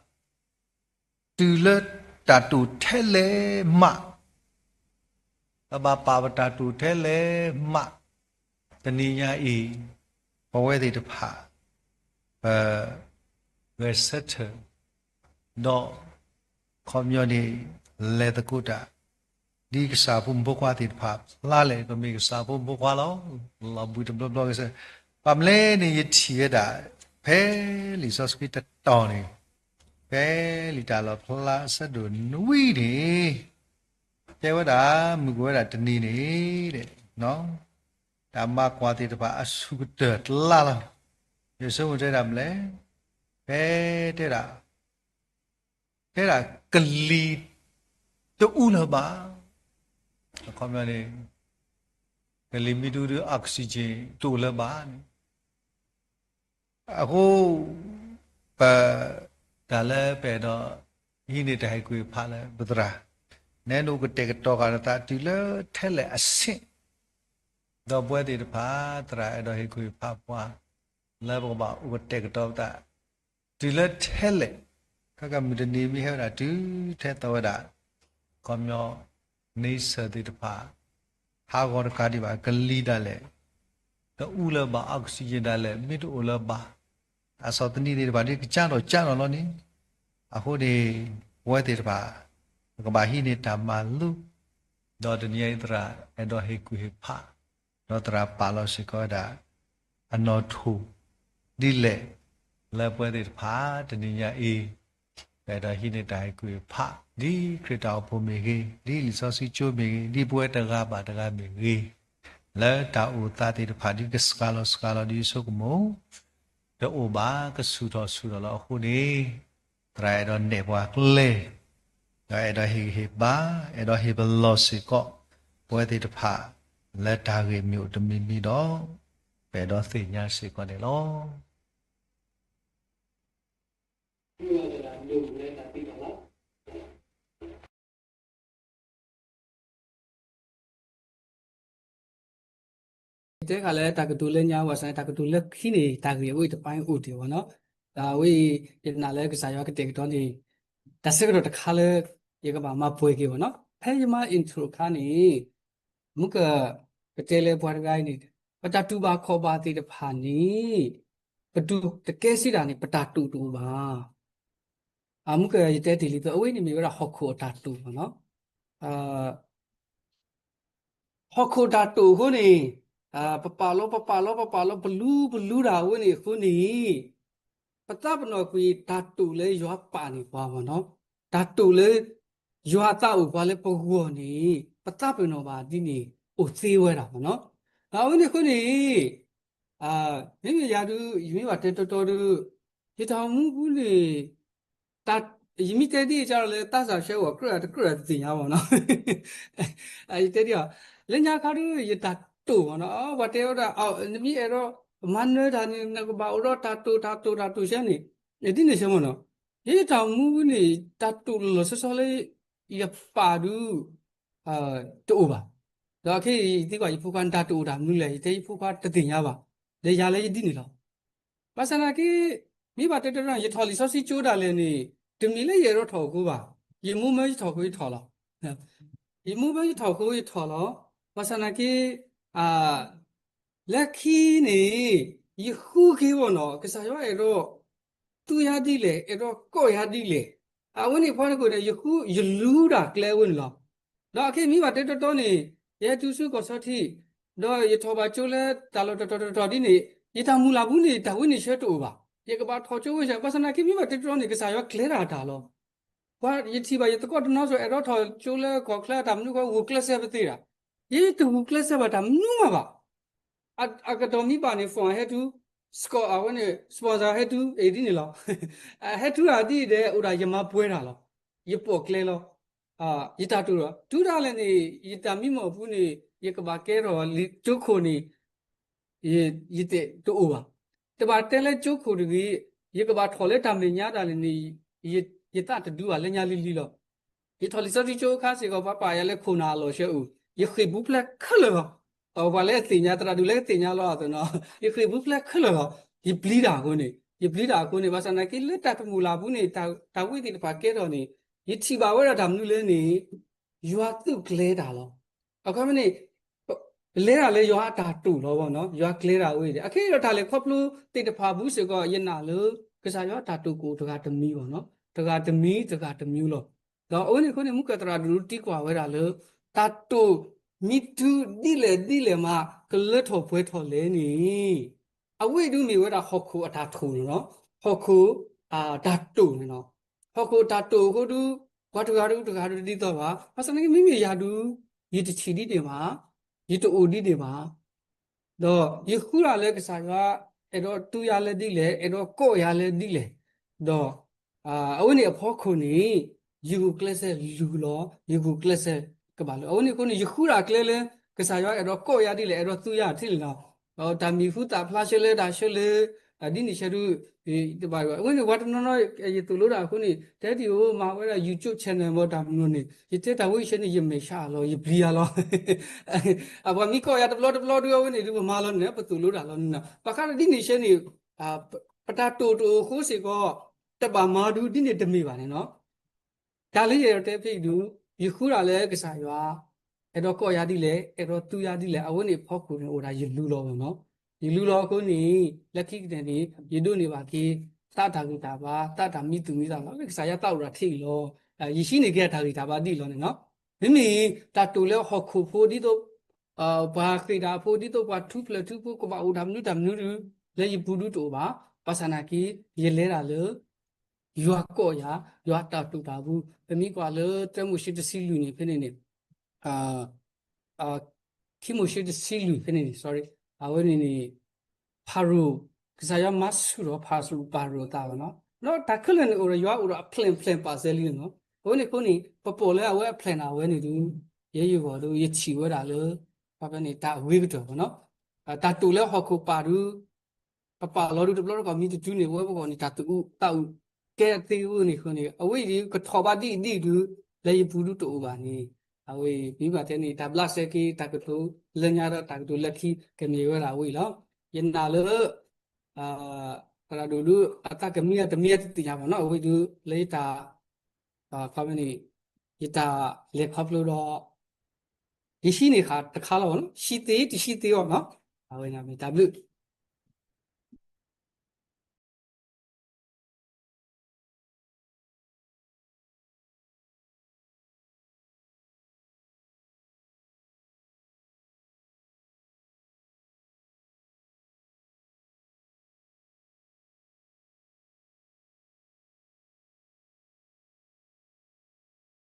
တုၤလၢတၢ်တိာ်ထဲလဲၣ်မး, ပဘၣ်ပာ်ပတၢ်တိာ်ထဲလဲၣ်မး, တနံၤညါအံၤ ပဝဲသ့ၣ်တဖၣ် ပ ဂဲၤဆၢထၢၣ် ဒီး ခီပညီန့ၣ် လဲၤသကိးတၢ် ဒ်ကစၢ်ဖိမုၣ်ဖိခွါသ့ၣ်တဖၣ်ဖျါလဲၣ်, ပမ့ၢ်ကစၢ်ဖိမုၣ်ဖိခွါလီၤ. လီၤဘှံးတဘျီဘျီကစၢ်, ဘၣ်မနုၤလဲၣ်န့ၣ် ယထံၣ်ဝဲဒၣ် ဖဲလံာ်စီဆှံတတီၤန့ၣ်, ဖဲလံာ်တၢ်လီၣ်ဖျါအဆၢဒိၣ်နွံန့ၣ်, တဲဝဲဒၣ် မုၢ်ကဝဲဒၣ်တနံၤန့ၣ် တၢ်မၤကွၢ်သ့ၣ်တဖၣ်အဆူၣ်ကတၢၢ်တလါလီၤ. ယဆိကမိၣ်တဲဒၣ်မနုၤလဲၣ်, ဖဲတဲဒၣ် တဲဒၣ်ကလံၤတအူလၢၤဘၣ်, အခီပညီန့ၣ် ကလံၤမ့ၢ်တအူဒီး oxygen တအိၣ်လၢၤဘၣ်န့ၣ်, အဃိ ပ တၢ်လၢပအဲၣ်ဒိး ဟံးန့ၢ်တၢ်ဟ့ၣ်ကူၣ်ဟ့ၣ်ဖးလၢပသရၣ်, နဲနအိၣ်ကတဲာ်ကတီၤဃာ်နသးတုၤလၢထဲလဲၣ်အဆင့်, ဒီးပဝဲသ့ၣ်တဖၣ် သရၣ်အဲၣ်ဒိးဟ့ၣ်ကူၣ်ဟ့ၣ်ဖးပှၤ လၢပကဘၣ်အိၣ်ကတဲာ်ကတီၤပသး တုၤလၢထဲလဲၣ်, ခဲကမုၢ်တနံၤမ့ၢ်ဟဲဝဲဒၣ်တုၤထဲသီဝဲဒၣ်, ခီပညီ နံၣ်ဆၢၣ်သ့ၣ်တဖၣ် ဟးဂီၤတကးဒံးဘၣ် ကလံၤဒၣ်လဲာ် တအူလၢၤဘၣ်, oxygen ဒၣ်လဲာ် မ့ၢ်တအိၣ်လၢၤဘၣ်, အစီၣ်သနံးသ့ၣ်တဖၣ်ဒ်ကကၢ်ထီၣ်ကၢ်ထီၣ်လီၤန့ၣ်, အဃိန့ၣ် ပဝဲသ့ၣ်တဖၣ် ပကဘၣ်ဟံးန့ၢ်တၢ်မၤလိ, ဒီးတနံၤအံၤသရၣ်အဲၣ်ဒိးဟ့ၣ်ကူၣ်ဟ့ၣ်ဖး, ဒီးသရၣ်ပာ်လီၤစ့ၢ်ကီးဝဲဒၣ် အနီၣ်ထိၣ်ဒ်လဲၣ်, လၢပဝဲသ့ၣ်တဖၣ် တနံၤညါအံၤ ပအဲၣ်ဒိးဟံးန့ၢ်တၢ်ဟ့ၣ်ကူၣ်ဟ့ၣ်ဖး ဒ်ခရံာ်တၢ်အိၣ်ဖှိၣ်မ့ၢ်ဂ့ၤ, ဒ်လံာ်စီဆှံကၠိမ့ၢ်ဂ့ၤ, ဒ်ပဝဲတဂၤဘၣ်တဂၤမ့ၢ်ဂ့ၤ, လၢတၢ်အိၣ်သးသ့ၣ်တဖၣ်ဒ်ကစှၤလီၤစှၤလီၤဒ်ယဆိကမိၣ် တအိၣ်ဘၣ်, ကဆူၣ်ထီၣ်ဆူၣ်ထီၣ်လီၤ. အဃိန့ၣ် သရၣ်အဲၣ်ဒိးနဲၣ်ပှၤကျဲ, ဒီးအဲၣ်ဒိးဟ့ၣ်ဂံၢ်ဟ့ၣ်ဘါ, အဲၣ်ဒိးဟ့ၣ်ပလီၢ်စ့ၢ်ကီး ပဝဲသ့ၣ်တဖၣ် လၢတၢ်ဂ့ၢ်မ့ၢ်အိၣ်တမံၤမံၤဒီး ပအဲၣ်ဒိးသ့ၣ်ညါစ့ၢ်ကီးန့ၣ်လီၤ. တဲဃာ်လၢတၢ်ကတိၤလၢညါ ဘၣ်ဆၣ်န့ၣ် တၢ်ကတိၤလၢခံန့ၣ် တၢ်ဂ့ၢ်အဝဲအံၤတပၢ်အိၣ်ဒံးဘၣ်နီၤ. အဝဲအံၤ ယနာ်လၢကစၢ်ယွၤကတဲာ်ကတီၤန့ၣ် တၢ်ဆၢကတီၢ်တခါလၢ ယကဘၣ်မၤပှဲၤက့ၤဘၣ်နီၤ. ဖဲယမၤ intro အခါန့ၣ် မုၢ်က ပတဲလၢပှၤတဂၤအံၤန့ၣ် ပတၢ်တူၢ်ဘၣ်ခီၣ်ဘၣ်သ့ၣ်တဖၣ်န့ၣ် ပတူၢ်တကဲစံးတၢ်န့ၣ် ပတၢ်တိာ်တအိၣ်ဘၣ်. အမုၢ်က ယတဲတ့ၢ်လံ အဝဲန့ၣ်မ့ၢ်ဝဲဒၣ်ဟီၣ်ခိၣ်အတၢ်တိာ်ဘၣ်နီၤ. ဟီၣ်ခိၣ်တၢ်တိာ်အဃိန့ၣ် ပပာ်လီၤ ပပာ်လီၤ ပပာ်လီၤ ပလူ ပလူတၢ်အဝဲန့ၣ်အဃိန့ၣ် ပသးပ့ၤနီၣ်ကွံာ်တၢ်တိာ်လၢယွၤပာ်န့ၢ်ပှၤဘၣ်နီၤ. တၢ်တိာ်လၢ ယွၤအသးအိၣ်ပှၤလၢပဂီၢ်န့ၣ် ပသးပ့ၤနီၣ်ဘၣ်ဒ်န့ၣ် အိၣ်သ့ဝဲဒၣ်ဘၣ်နီၤ. အဝဲန့ၣ်အဃိန့ၣ် မ့မ့ၢ်ယၤဒုး ယမ့ၢ်ဘၣ်တဲတီတီဒုး ယတၢ်အိၣ်မူပူၤန့ၣ် ယမ့ၢ်တဲဒ်အံၤကဒီးလၢ သးစၢ်ဆၢဂီၤကြၢးတကြၢးတသ့ၣ်ညါဘၣ်နီၤ. ယတဲဒ်အံၤ လၢညါခါဒုး ယတၢ်တိာ်ဘၣ်နီၤ ပှၤတဲဝဲဒၣ် နမ့ၢ်အဲၣ်ဒိး မၤနၢၤတၢ်န့ၣ် နကဘၣ်အိၣ်ဒီးတၢ်တိာ် တၢ်တိာ် တၢ်တိာ်ဆၢန့ၣ် ဒ်န့ၣ်ဆၢမ့ၢ်နီၤ. ယတၢ်အိၣ်မူပူၤန့ၣ် တၢ်တိာ်လီၤလီၤဆီဆီလၢ ယပာ်ဒုး တအိၣ်ဘၣ်. ဒီးခဲအံၤ ယသံကွၢ်ယဖိခွါ နတၢ်တိာ်အိၣ်တၢ်မနုၤလဲၣ်, ယတဲယဖိခွါတသ့ၣ်ညါဘၣ်. ဒီးယၤလၢယဒ်န့ၣ်လီၤ. ဘၣ်ဆၣ်သနာ်က့ မ့ၢ်ဘၣ်တဲတဲ ယထီၣ်လံာ်စီဆှံကၠိဒၣ်လဲာ်န့ၣ် တမ့ၢ်လၢယအဲၣ်ဒိးထီၣ်အဃိဘၣ်. ယမိၢ်မၢယထီၣ်ဃိယထီၣ်လီၤ. ယမိၢ်မၢယထီၣ်ဃိယထီၣ်လီၤ. ဘၣ်ဆၣ်သနာ်က့ လၢခံန့ၣ် ယဃုက့ၤဘၣ်နီၤ ကစၢ်ယွၤအဲၣ်ဒိး သူယၤဒ်လဲၣ် အဲၣ်ဒိးကိးယၤဒ်လဲၣ်. အဝဲန့ၣ်ဖီတကိးန့ၣ် ယလူၤတၢ်ကျဲအဝဲန့ၣ်လီၤ. ဒီးအခဲအံၤမ့ၢ်ဘၣ်တဲတီတီန့ၣ် ယဟဲတုၤဆူကီၢ်ဆီထံး, ဒီးယထီၣ်ဘၣ်ကၠိလၢတၢ်လီၢ်တတီၤတတီၤဒ်န့ၣ် ယတၢ်မုၢ်လၢ်ပူၤန့ၣ် တၢ်ဝဲန့ၣ်ဆၢတအိၣ်ဘၣ်. ယကဘၣ်ထီၣ်ကၠိဝဲဆၢ ဘၣ်ဆၣ်သနာ်က့မ့ၢ်ဘၣ်တဲတီတီန့ၣ် ကစၢ်ယွၤကျဲတၢ်တၢ်လီၤ. ပှၤယထံၣ်ဘၣ်ယသကိးတနီၤစ့ၢ် အဲၣ်ဒိးထီၣ်ကၠိလၢကီၢ်ချၢအတၢ်မနုၤဃီ ဂုာ်ကျဲးစၢးပသ့ဒၣ်. ယတဂုာ်ကျဲးစၢးဘၣ်တၢ်မနုၤမးဘၣ်. အကတီၢ်မံဘၣ်န့ၣ် phone ဟဲတုၤ, စကီးအဝဲန့ၣ် sponsor ဟဲတုၤ အံၤဒ်န့ၣ်လီၤ. ဟဲတုၤအဒ်ဒီး အိၣ်ဒၣ်ယမၤပှဲၤတၢ်လီၤ. ယပိာ်ကျဲလီၤ. ယတၢ်တိာ်လီၤ. တုၤဒၣ်လဲာ်န့ၣ် ယတၢ်မံမီၢ်ပူၤန့ၣ် ယကဘၣ်ကဲထီၣ်ကၠိခိၣ်န့ၣ် ယတအိၣ်ဘၣ်. တဘၣ်တဲလၢကၠိခိၣ်တဂ့ၤ, ယကဘၣ်ထီၣ်လၢတၢ်မဲာ်ညါဒၣ်လဲာ်န့ၣ် ယသးတဒူဘၣ်လၢညါလံၤလံၤလီၤ. ယထီၣ်လံာ်စီဆှံကၠိအခါစ့ၢ်ကီး ပှၤပာ်ယၤလၢခိၣ်နၢ်အလီၢ်ဆၢအအိၣ်, ယဃ့ၢ်ပူၤဖျဲးခဲလၢာ်လီၤ. ပှၤလၢအသ့ၣ်ညါ သရၣ်ဒိၣ်လၢအသ့ၣ်ညါလီၤအသိးနီၤ ယဃ့ၢ်ပူၤဖျဲးခဲလၢာ်လီၤ. ယပျံၤတၢ်အဃိန့ၣ် ယပျံၤတၢ်အဃိန့ၣ် ဘၣ်ဆၣ်သနာ်က့လၢတၢ်တမုၢ်လၢ်ပူၤန့ၣ် တၢ်ဝဲသ့ၣ်တဖၣ်ကဲထီၣ်န့ၣ် ယထံၣ်ဘၣ်ဝဲဒၣ်တၢ်မနုၤလဲၣ်န့ၣ် ယွၤသုးကျဲတၢ်လီၤ. အခီပညီန့ၣ် လဲၤတၢ်လၢယွၤအတၢ်တိာ်လီၤဘၣ်နီၤ ယွၤကျဲတၢ်ဝဲအံၤဒီး အခဲအံၤဒီးတၢ်လဲၤခီဖျိသ့ၣ်တဖၣ်ပူၤစ့ၢ်ကီး ယနာ်လၢ ကစၢ်ယွၤအတၢ်တိာ်ကအိၣ်တဂၤတမံၤဘၣ်နီၤ တဂၤတမံၤတဂၤတမံၤလီၤ. ဒီးအဝဲန့ၣ်အဃိန့ၣ် မူကၢ်သရၣ်ဒိၣ်တံကွၢ်ဝဲဒၣ်လၢ တၢ်တိာ်မံၤတုၤဒ်လဲၣ်ဒ်လဲၣ်မး ကလၢထီၣ်ပှဲၤထီၣ်လဲၣ်န့ၣ် အဝဲဒုးမ့ၢ်ဝဲဒၣ်ဟီၣ်ခိၣ်အတၢ်တိာ်န့ၣ်လီၤ. ဟီၣ်ခိၣ်အတၢ်တိာ်န့ၣ်လီၤ. ဟီၣ်ခိၣ်အတၢ်တိာ်အဃိဒုး ပှၤတဂၤဒုးတဂၤဒုးတဒ်သိးဘၣ်. ဘၣ်ဆၣ်သနာ်က့ မ့မ့ၢ်ယၤဒုး ယတထံၣ်ဒ်န့ၣ်ဘၣ်, ယတအိၣ်ဒ်န့ၣ်ဘၣ်. ဒီးယဃုဒၣ်လၢကစၢ်ယွၤ အဲၣ်ဒိးသူယၤလၢဒ်လဲၣ်, အဲၣ်ဒိးကိးယၤလၢဒ်လဲၣ်, ဒီး အဝဲန့ၣ်အဖီခိၣ်န့ၣ် ယဂုာ်ကျဲးစၢးလူၤလီၤ, ယဂုာ်ကျဲးစၢးကဘၣ်လၢ အဝဲန့ၣ်အဃိန့ၣ် ယဃုဒၣ်ကျဲလၢ ကစၢ်ယွၤအဲၣ်ဒိးကိးယၤဒ်လဲၣ်, အဲၣ်ဒိးသူယၤဒ်လဲၣ်လီၤ. ဒီးတၢ်မံၤဟူသၣ်ဖျါဆၢလၢတၢ်ဆၢလၢ ဒ်န့ၣ်ဆၢဒုး တဘၣ်ဘၣ်. အဝဲန့ၣ်ပှၤတနီၤနီၤ ယသိၣ်လိဒၣ်အဃိန့ၣ် တဲဒ်အိၣ်မၤဝဲဒၣ် YouTube channel မ့ၢ်တၢ်မနုၤန့ၣ် ယတဲတၢ်ဝဲအံၤဆၢန့ၣ် ယမဲာ်ဆှးလီၤ ယပျံၤယၤလီၤ. အပှၤမံၤကိးယၤတဘျီတဘျီဒုး အဝဲန့ၣ်ဒုးပမၤလီၤန့ၣ် ပသိၣ်လိတၢ်လီၤ. ဘၣ်ဃးဒီးဒ်န့ၣ်ဆၢန့ၣ် ပတၢ်တိာ်တအိၣ်အဃိစ့ၢ်ကီး တဘၣ်မၤဒုးဒ်န့ၣ်တမ့ၢ်ဘၣ်န့ၣ်နီၤ. တၢ်လၢယအဲၣ်ဒိးတဲဖဲအံၤဒုး ယဃုဒၣ်လၢကစၢ်ယွၤ အဲၣ်ဒိးကိးယၤဒ်လဲၣ်, အဲၣ်ဒိးသူယၤဒ်လဲၣ်, အဝဲန့ၣ်အဖီခိၣ်န့ၣ် အိၣ်ဒၣ်ယလူလီၤနီၤ. ယလူလီၤအဃိန့ၣ် လၢခံကတၢၢ်န့ၣ် ယဒိးန့ၢ်ဘၣ်က့ၤ သးတၢ်ဂံၢ်တၢ်ဘါ, သးတၢ်မံသူၣ်မံသးလီၤ. ကစၢ်ယွၤသးအိၣ်ဒၣ်ထဲအံၤလီၤ. ယဟံးန့ၢ်က့ၤအတၢ်ဂံၢ်တၢ်ဘါဒ်အံၤလီၤန့ၣ်နီၤ. မ့မ့ၢ်တၢ်တိာ်လၢဟီၣ်ခိၣ်ဖိဒ်သိး ပှၤဃ့ၢ်တၢ်ဖိဒ်သိး ပှၤထူဖျၢၣ်ထူဖိ ကဘၣ်အိၣ်တၢ်မနုၤတၢ်မနုၤဒုး လၢယပူၤဒုးတအိၣ်ဘၣ်. ဘၣ်ဆၣ်သနာ်က့ ယလဲၤဒၣ်လၢ ယွၤကိးယၤ, ယွၤတၢ်တိာ်တၢ်ပူၤ, ပမ့ၢ်ကွၢ်လၢတၢမိၤၡ့တဆံလွံၢ်န့ၣ် ဖဲန့ၣ်န့ၣ် ခံမိၤၡ့တဆံလွံၢ်ဖဲန့ၣ်န့ၣ် sorry အဝဲန့ၣ်န့ၣ် ဖၤရိၤ, ကစၢ်ယွၤမၤဆူၣ်ထီၣ်ဖၤရိၤ ဖၤရိၤအသးဘၣ်နီၤ. ဒီးတၢ်ခဲလၢာ်န့ၣ်အိၣ်ဒီး ယွၤအိၣ်ဒီးအ plan plan ပာ်စဲလံနီၤ. အဝဲန့ၣ်အဃိန့ၣ် ပပိာ်လၢအဝဲအ plan အဝဲန့ၣ်ဒုး ယဲယဂီၢ်ဒုး ယထံၣ်ဝဲဒၣ်လၢ ခီပညီန့ၣ် တၢ်အဂ့ၤကတၢၢ်ဘၣ်နီၤ. တၢ်တိာ်လၢဟီၣ်ခိၣ်ပၢ်ဒုး ပပာ်လီၤဒုးတဘျီတခီၣ်မံတတုၤန့ၣ် ပဝဲပဂီၢ်န့ၣ် တၢ်သူၣ်အုးသးအုးကဲသ့အဂီၢ်န့ၣ်အဃိန့ၣ် အဝဲအံၤဒုးကထီၣ်ဘၣ်ဒ်အံၤဒ်အံၤဒုး လၢယပူၤဒုးတအိၣ်ဘၣ်န့ၣ် အဝဲအံၤ မ့ၢ်ဘၣ်တဲန့ၣ် တၢ်ဘျးစဲက့ၤ တၢ်ကတိၤလၢညါဒီးတၢ်ကတိၤလၢခံ ကမ့ၢ်ဝဲဒၣ်အဝဲအံၤလီၤ. ယနာ်လၢ သရၣ်ဒိၣ်ဒုး အသးကမံအတမံအတသ့ၣ်ညါဘၣ်နီၤ. အဝဲဒုး လၢယတၢ် ခီပညီန့ၣ် ယတၢ်လဲၤခီဖျိဒီး ယဟံးန့ၢ်ဃာ်တခါလီၤနီၤ. ဟံးသ့တဟံးသ့အီၤနီၤ. အဝဲန့ၣ်မ့ၢ်တၢ်ဘျုး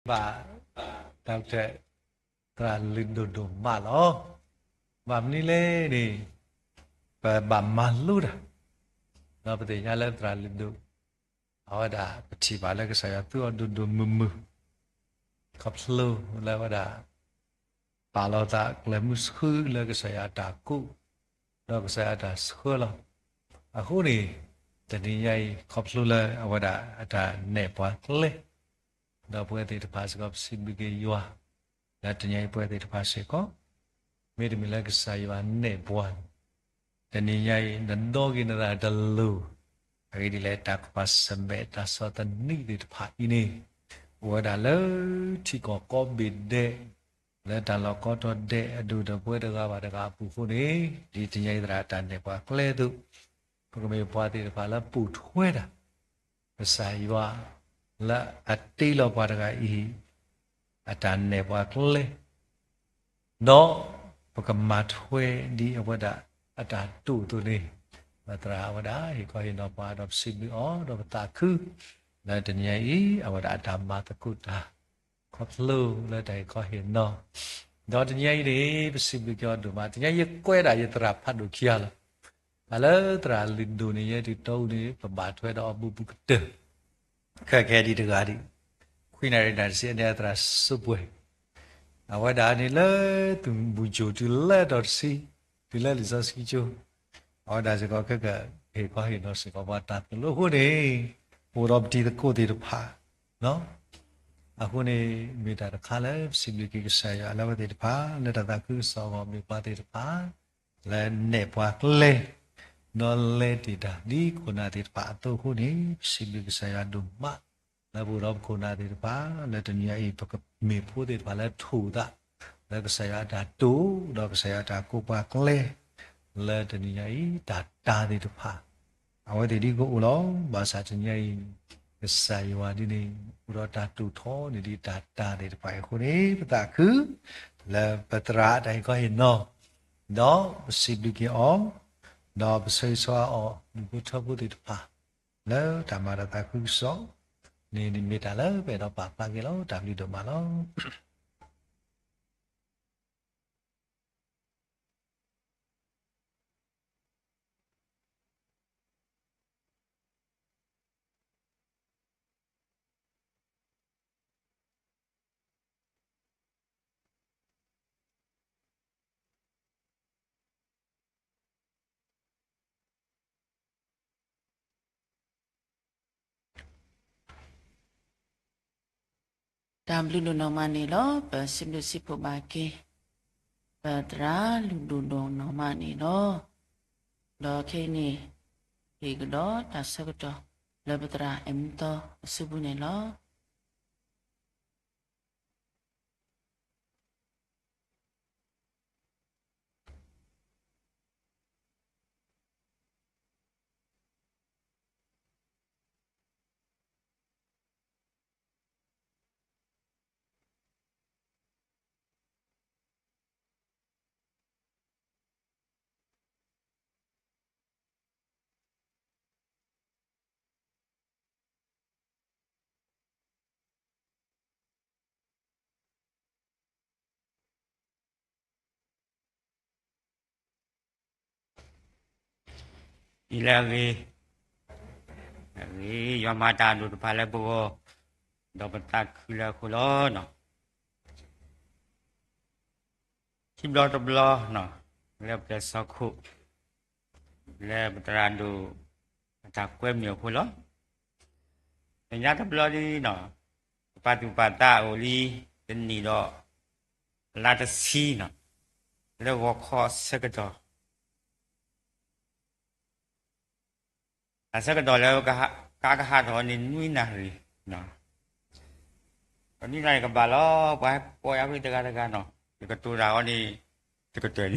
ဘၣ် တၢ်က သရၣ်လုၢ်ဒိၣ်ဒိၣ်မးလီၤ. ဘၣ်မနုၤလဲၣ်န့ၣ် ပဘၣ်မၤလိတၢ် ဒီးပသ့ၣ်ညါလၢသရၣ်လုၢ်ဒိၣ် အဝဲဒၣ်ပထံၣ်ဘၣ်လၢကစၢ်ယွၤသူအီၤဒိၣ်ဒိၣ်မုၢ်မုၢ် ခီဖျိလၢအဝဲဒၣ် ပာ်လီၤသးကျၢၤမုဆှုလၢကစၢ်ယွၤအတၢ်ကိး ဒီးကစၢ်ယွၤအတၢ်ဆှၢလီၤ. အဃိန့ၣ် တနံၤညါအံၤ ခီဖျိလၢအဝဲဒၣ်အတၢ်နဲၣ်ပှၤကျဲ ဒီးပဝဲသ့ၣ်တဖၣ်စ့ၢ်ကီး ပစံးဘျုးက့ၤယွၤ လၢတနံၤညါအံၤ ပဝဲသ့ၣ်တဖၣ်စ့ၢ်ကီး မ့တမ့ၢ်လၢကစၢ်ယွၤနဲၣ်ပှၤန့ၣ် တနံၤညါအံၤ နဒိက့ၤနသးတလိၤ အဂ့ၢ်ဒ်လဲၣ် တၢ်ကပာ်စမဲာ် တၢ်ဆီၣ်သနံးသ့ၣ်တဖၣ်အံၤန့ၣ် အိၣ်ဝဲဒၣ်လၢထံကီၢ်ကိးဘ့ၣ်ဒဲး လၢတၢ်လီၢ်ကိးတီၤဒဲး အဒိၣ်ဒီးပဝဲတဂၤဘၣ်တဂၤအပူၤအဃိန့ၣ် ဒ်တနံၤညါအံၤသရၣ်အတၢ်နဲၣ်ပှၤကျဲအသိး ပကမ့ၢ်ပှၤသ့ၣ်တဖၣ်လၢပိာ်ထွဲတၢ် ကစၢ်ယွၤ လၢအတ့လီၤပှၤတဂၤအံၤ အတၢ်နဲၣ်ပှၤကျဲ ဒီးပကမၤထွဲဒ်အဝဲဒၣ်အတၢ်တိာ်အသိးန့ၣ်, ဒီးသရၣ်အဝဲဒၣ်ဟ့ၣ်ခီဟ့ၣ်နီၤပှၤ ဒီးပစံးဘျုးအီၤ ဒီးပသးခု လၢတနံၤအံၤ အဝဲဒၣ်အတၢ်မၤသကိးတၢ်ခီဖျိလၢတၢ်ဟ့ၣ်ခီဟ့ၣ်နီၤ, ဒီးတနံၤအံၤန့ၣ် ပစံးဘျုးက့ၤအီၤဒိၣ်မး. တနံၤအံၤယကွဲးဒၣ်ယသရၣ်ဖးဒိၣ်ခံဂၤလီၤ. တၢ်လၢသရၣ်လုၢ်ဒိၣ်န့ၣ် ယဲတုၤတီအူန့ၣ် ပဘၣ်ထွဲဒီးအဘူးဘူးကတၢၢ် ခဲခဲဒံးတဂၤဒံး, ခွံနၣ်ရံၣ်နၣ်တဆံ အန့ၣ်အသရၣ်စၢဖှဲၣ်, အဝဲဒၣ်န့ၣ်လၢသုးမုၢ်ကၠိၣ်တုၤလၢအတီၤတဆံ, တုၤလၢလံာ်စီဆှံကၠိ, အဝဲဒၣ်စ့ၢ်ကီးခဲကဟ့ၣ်ခီဟ့ၣ်နီၤစ့ၢ်ကီးပှၤတၢ်သိၣ်လိအဃိန့ၣ်, အိၣ်ဒီးပတံၤသကိးသ့ၣ်တဖၣ် အဃိန့ၣ် မ့ၢ်တၢ်တခါလၢပစံးဘျုးက့ၤကစၢ်ယွၤလၢအဝဲသ့ၣ်တဖၣ် လၢတၢ်သးခုကစီၣ်အဂီၢ် မ့ၢ်ပှၤသ့ၣ်တဖၣ် လၢနဲၣ်ပှၤကျဲ ဒီးလဲၤတ့ၢ်တၢ်ဒ်ခိၣ်နၢ်သ့ၣ်တဖၣ်အသိးအဃိန့ၣ် ပစံးဘျုးကစၢ်ယွၤဒိၣ်မး လၢပအိၣ်ဒီးပခိၣ်နၢ်သ့ၣ်တဖၣ် လၢတနံၤညါအံၤ ပကမ့ၢ်ဖိသ့ၣ်တဖၣ်လၢထိၣ်သး လၢကစၢ်ယွၤအတၢ်တိာ် ဒီးကစၢ်ယွၤအတၢ်ကိးပှၤကျဲ လၢတနံၤညါအံၤ တၢ်တၢ်သ့ၣ်တဖၣ် အဝဲသ့ၣ်ဒ်ကအိၣ်လီၤ. ဘၣ်ဆၣ်တနံၤညါအံၤ ကစၢ်ယွၤဒ်န့ၣ် အိၣ်ဒီးတၢ်တိာ်ထီၣ်န့ၢ်ဒံးတၢ်တၢ်သ့ၣ်တဖၣ်အံၤအဃိန့ၣ် ပသးခု လၢပသရၣ်အတၢ်ဟ့ၣ်ခီဟ့ၣ်နီၤ ဒီးပစံးဘျုးက့ၤအီၤ ဒီးပဆၢဂ့ၤဆၢဝါအီၤ ဒူၣ်ဖိထၢဖိသ့ၣ်တဖၣ် လၢတၢ်မၤတၢ်သးခုကစီၣ်န့ၣ် မ့ၢ်တၢ်လၢပအဲၣ်ဒိးပာ်ဖျါက့ၤလီၤ. တၢ်ဘျုးဒိၣ်မးလီၤ. တၢ်ဘျုးဒိၣ်နီၢ်မးန့ၣ်လီၤ. ပစံးဘျုးစံးဖှိၣ်ဘၣ်က့ၤ ပသရၣ်လုၢ်ဒိၣ်ဒိၣ်နီၢ်မးန့ၣ်လီၤ. ဒီးခဲအံၤန့ၣ် ဟ့ၣ်ကဒီးတၢ်ဆၢကတီၢ် လၢပသရၣ်အဲၣ်မုၢ်သီအစုပူၤန့ၣ်လီၤ. အံၤလၢအဂ့ၤ, အဂ့ၤ ယွၤမၤတၢ်ဒိၣ်တဖၣ်လၢပဂီၢ်, ဒီးပသးခုလၢအဃိလီၤ. ခံဘျီတဘျီ လၢပတၢ်ဆီခိၣ် လၢပသရၣ်ဒိၣ်အတၢ်ကွဲမုာ်အဃိလီၤ. မဲာ်ညါတဘျီဒ်နီၤ ပပာ်သူၣ်ပာ်သးအိၣ်လံ တနံၣ်ဒီး လါတဆံနီၤ လၢဂီၤခီအဆၢကတီၢ် အဆၢကတီၢ်လၢ ကါကဟးထီၣ်န့ၣ် နွံနၣ်ရံၣ်, နွံနၣ်ရံၣ်ကဘၣ်လီၤ ပှၤဟဲပိာ်ယၤဖဲတဂၤတဂၤနီၤ ယကတိၤတၢ်အီၤန့ၣ် တကတၢၢ်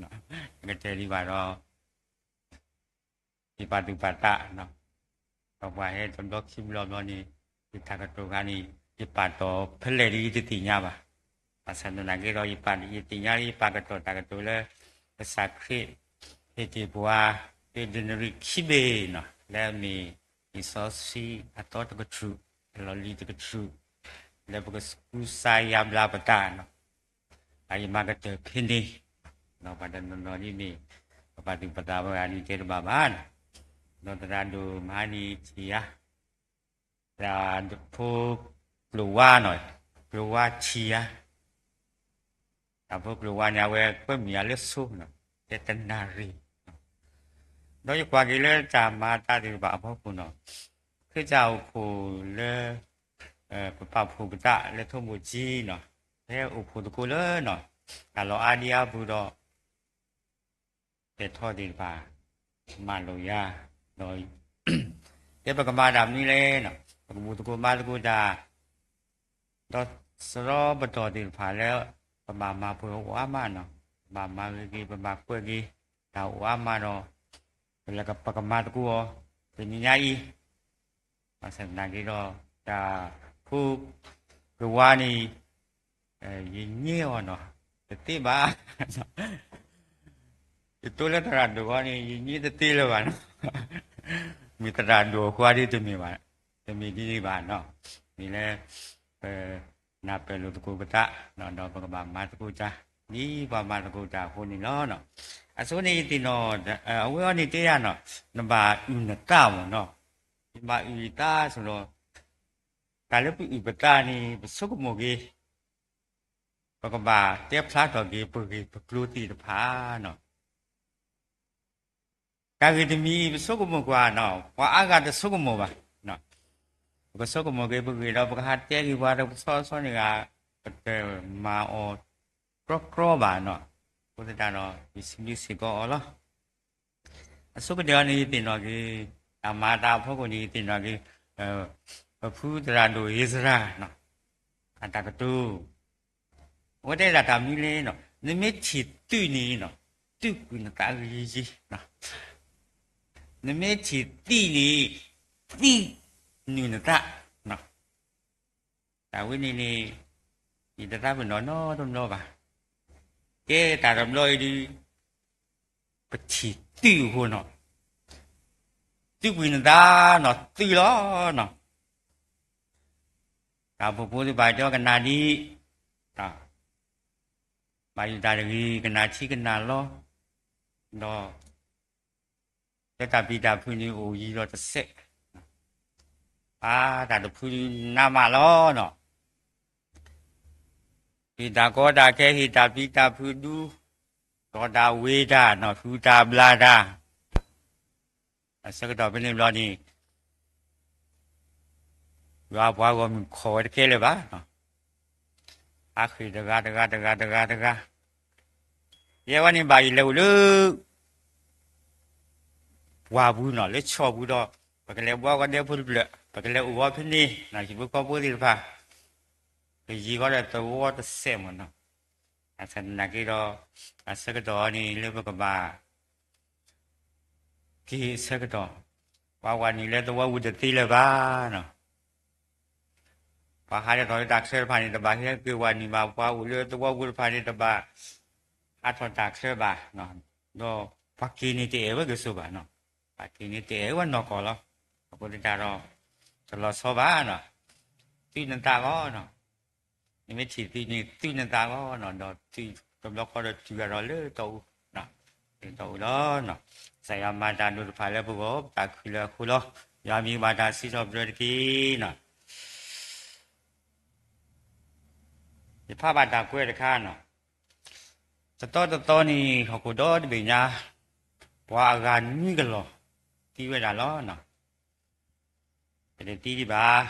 လံ, တကတၢၢ်လံဘၣ်ဒီး ယပာ်သူၣ်ပာ်သး ဒီးပှၤဟဲတဘျီခံဘျီဘျီန့ၣ် ယတၢ်ကတိၤခါန့ၣ် ယပာ်တီၢ်ဖဲလဲၣ်ဒ်ယတသ့ၣ်ညါဘၣ်. ဘၣ်ဆၣ်သနာ်က့ဒီး ယပာ်ယသ့ၣ်ညါလၢယပာ်ကတီၢ်တၢ်ကတိၤလၢ ကစၢ်ခရံာ်ဟ့ၣ်တ့ၢ်ပှၤ ဖဲဒ့နရံၣ်ခံဘ့ၣ်နီၤ လၢအမ့ၢ် လံာ်စီဆှံအသီတကတြူၢ် အလီၢ်လံၤတကတြူၢ် လၢပကကူစါယါဘျါပသးနီၤ အယမၤကတၢၢ်ဖဲန့ၣ် ဒီးပှၤတနီၤနီၤဒ်မ့ၢ် ပပာ်သူၣ်ပာ်သးဝဲဂၤဒ်တဲတဘၣ်ဘၣ်နီၤ ဒီးသရၣ်ဒိၣ်မဟါန့ၣ်ထံၣ်ယၤ သရၣ်ဖိကျိၤဝါနီၤ ကျိၤဝါထံၣ်ယၤ သရၣ်ဖိကျိၤဝါန့ၣ် အဝဲကွဲမုာ်ယၤလၢဆိနီၤ တဲတနၣ်ရံၣ် ဒီးယကွၢ်က့ၤလၢတၢ်မၤအသးသ့ၣ်တဖၣ်အဖီခိၣ်နီၤ ခရံာ်တၢ်အိၣ်ဖှိၣ်လၢ ပပာ်ဖှိၣ်ပသးလၢထိၣ်မိၣ်ကၠံနီၤ ဖဲအိၣ်ဖှိၣ်သကိးလၢနီၤ တၢ်လီၢ်အါဒံအါပူၤဒီး ပဲာ်ထီၣ်သ့ၣ်တဖၣ် မၤလိာ်ယၤ ဒီး တဲပကမၤတၢ်မနုၤလဲၣ်နီၤ ပကဘူၣ်သကိးမၤသကိးတၢ် ဒီးစရီပတီၢ်သ့ၣ်တဖၣ်လၢ ပဘၣ်မၤပှဲၤအိၣ်အါမးနီၤ ပဘၣ်မၤဂ့ၤဂ့ၤ ပဘၣ်ကွဲးဂ့ၤ တၢ်အိၣ်အါမးဒီး ပကမၤသကိးအီၤ တနံၤညါအံၤ ဘၣ်ဆၣ်သနာ်က့ဒီး တၢ်ဖိကဝါန့ၣ် ယညဲအီၤနီၤ တသ့ဘၣ်. ယတိလၢသရၣ်ဒိၣ်အဂီၢ်န့ၣ် ယညဲတသ့လၢၤဘၣ်နီၤ. မ့ၢ်သရၣ်ဒိၣ်အဃိဒ်တမ့ၢ်ဘၣ်, တမ့ၢ်ဒ်န့ၣ်ဘၣ်နီၤ. မ့ၢ်လၢ ပနၢ်ပၢၢ်လိာ်သကိးပသး ဒီးပကဘၣ်မၤသကိးတၢ် ဒ်ပှၤမၤသကိးတၢ်အဃိန့ၣ်လီၤ. အဆိန့ၣ်ယသ့ၣ်နီၣ် အဝဲအံၤန့ၣ်တဲယၤနီၤ နဘၣ်အုၣ်နသးမ့ၢ်နီၤ. ယဘၣ်အုၣ်ယသးဆိဒီး တၢ်လၢပအုၣ်ပသးန့ၣ် ပဆိကမိၣ်က့ၤ ပကဘၣ်တဲဖျါထီၣ်က့ၤ ပဂ့ၢ်ပကျိၤသ့ၣ်တဖၣ်နီၤ. တၢ်ဂ့ၢ်တမံၤအံၤ ပဆိကမိၣ်ကွၢ်နီၤ ပှၤအါဂၤတဆိကမိၣ်ဘၣ်. ပကဆိကမိၣ်က့ၤပဂ့ၢ်ဒီး ပကဟးတဲက့ၤပှၤတကဆီဆီန့ၣ်ဂ့ၤ ပတမၤအီၤကြီကြီဘၣ်နီၤ. အဃိသတးဒီး ယစံးဘျုးစ့ၢ်ကီးအီၤလီၤ. အဆိကတၢၢ်အံၤန့ၣ် ယသ့ၣ်နီၣ်က့ၤ တၢ်မၤအသးအဖီခိၣ်န့ၣ် ယသ့ၣ်နီၣ်က့ၤ ပဖုသရၣ်ဒိၣ်အ့စရၤ အတၢ်ကတိၤ အဝဲတဲဒၣ်တၢ်မနုၤလဲၣ်နီၤ နမ့ၢ်ထံၣ်သုးန့ၣ်နီၤ သုးကွံာ်နသးဂ့ၤယံၤ, နမ့ၢ်ထံၣ်သံးန့ၣ် သံးနုာ်နသး. တၢ်ဝဲန့ၣ်န့ၣ် ယတသးပ့ၤနီၣ်နီတဘျီဘၣ်. ကဲတၢ်တဘျီအံၤဒုး ပထံၣ်သုးအဃိနီၤ သုးကွံာ်နသးနီၤ သုးလီၤနီၤ. တၢ်အိၣ်ဖှိၣ်ဖိသ့ၣ်တဖၣ်တဲအီၤကနၣ်ဒံး, ဘၣ်ယိၣ်တၢ်တဂ့ၤ ကနၣ်ထံကနၣ်လီၤ, ဒီး လၢတၢ်ပျံၤတၢ်ဖုးန့ၣ်အိၣ်ယံၤဒီးတစဲး, အါတၢ်တဖုနးမးလီၤနီၤ. ဟ့ၣ်တၢ်ကီတၢ်ခဲ ဟ့ၣ်တၢ်ပျံၤတၢ်ဖုးဒူ, တီၢ်တၢ်ဝ့ၤတၢ်နီၤ ဃုတၢ်ဘျၣ်တၢ် အဆၢကတီၢ်ဖဲန့ၣ်ဘျီန့ၣ် ယွၤပှၤဂီၢ်မုၢ်ခိးဝဲတကဲလၢၤဘၣ်, အဃ့ၢ်တဂၤတဂၤတဂၤတဂၤတဂၤ, ယဲဝဲန့ၣ်ဘၣ်ယလဲၤအိၣ်လၢ ပှၢ်ပူၤနီၤ လၢဆီၣ်ပူၤဒီး ပကလဲၤဘှီကီးဒဲဖိတဖျၢၣ် ပကလဲၤအိၣ်ဂီၤဖဲန့ၣ် ဟံၣ်ဖိဃီဖိသ့ၣ်တဖၣ် ကယံၤဃီဒီးသဝီတစဲးမ့ၢ်နီၤ. ဘၣ်ဆၣ်သနာ်က့ဒီး အဆၢကတီၢ်အံၤန့ၣ် လၢပကဘၣ် က့ၤအဆၢကတီၢ် ပှၤဝၤနုာ်လၢသဝီပူၤတသ့လၢၤဘၣ်နီၤ. ပှၤဟးထီၣ်လၢတၢ်ချၢတဖၣ်န့ၣ် တဘၣ်ဟဲက့ၤဝၤနုာ်ဘၣ်, ပှၤအိၣ်လၢသဝီပူၤတဖၣ်န့ၣ် တဘၣ်ဟးထီၣ်တၢ်ချၢဘၣ်, ဒီးပှၤက့ၤန့ၣ်တအဲၣ်ဝဲက့ၤစိဘၣ်နီၤ, ပှၤက့ၤန့ၣ်တအဲၣ်ဝဲနီၢ်ကီၢ်လီၤ. အဃိသတးဒီး တလီၤဆီဘၣ်နီၤ, သုးနသးဂီၢ်နီၤ, နမ့ၢ်ထံၣ်သုးန့ၣ် သုးနသးဂီၢ်နီၤ, ဒီးသုးတဘျီဃီဒီးတုၤအဒီးလၢတီအူ, လၢတီအူလီၤ. ကစၢ်ယွၤမၤတၢ်ဒိၣ်တဖၣ်လၢပဂီၢ် ပသးခုလၢအဃိလီၤ. ယွၤမ့ၢ်ဘၣ်တၢ်စံးထီၣ်ပတြၢၤတက့ၢ်နီၤ. ယဖးဘၣ်တၢ်ကွဲးတခါနီၤ, တသီတသီန့ၣ် ဟီၣ်ခိၣ်ဒီတဘ့ၣ်ညါ ပှၤအဂၤနွံကလီၢ် သံဝဲဒၣ်လီၤ. ပတသံဒံးဘၣ်,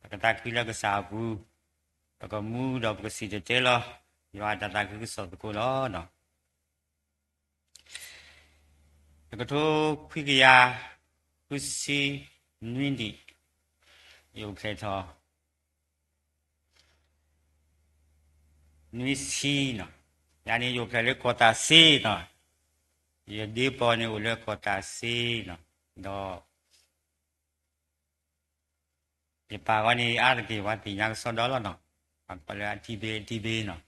ပကသးခုလၢကစၢ်အပူၤ, ပကမူဒီးပကစံၣ်တဲၤတဲလီၤ ယွၤအတၢ်သးခုကစီၣ်သကိးလီၤ. တကထိခွံကယၤဃုဆံနွံနံၣ်, ယအိၣ်ဖျဲၣ်ထီၣ် နွံဆံနီၤ, ယၤန့ၣ်ယအိၣ်ဖျဲၣ်လၢကီၢ်သးစ့နီၤ, ယဒ့ပီၢ်န့ၣ်အိၣ်လၢကီၢ်သးစ့နီၤ, ဒီး ယပၢ်ဂီၢ်န့ၣ် အါတက့ၢ်ပှၤသ့ၣ်ညါကစီဒီလီၤနီၤ, ပှၤကိးလၢအထံဘ့အထံဘ့နီၤ,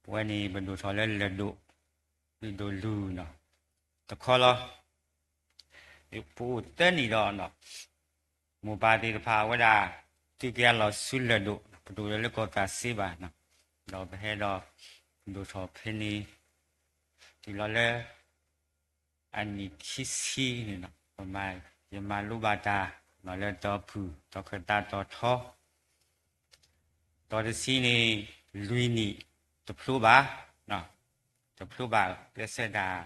ပဝဲန့ၣ်ပဒိၣ်ထီၣ်လၢလၢၢ်ဒိၣ်, လုၢ်ဒိၣ်လုၢ်နီၤ, တခီလီၤ. ပအိၣ်သၢနံၣ်ဒီး မိၢ်ပၢ်သ့ၣ်တဖၣ်အဝဲဒၣ် သုးက့ၤအလီၢ်ဆူလၢၢ်ဒိၣ်, ပဒိၣ်လၢလၢကီၢ်သးစ့ဘၣ်နီၤ, ဒီးပဟဲဒီး ပဒိၣ်ထီၣ်ဖဲန့ၣ် တုၤလီၤလၢ အနံၣ်ခံဆံန့ၣ်နီၤ, ပမၤ, ယမၤလိဘၣ်တၢ်နီၤလၢတီၤဖုၣ် တီၤခၢၣ်သးတီၤထီ, တီၤတဆံန့ၣ် လွံၢ်နံၣ်တဖျိဘၣ်, တဖျိဘၣ်ကျဲးစၢးတၢ်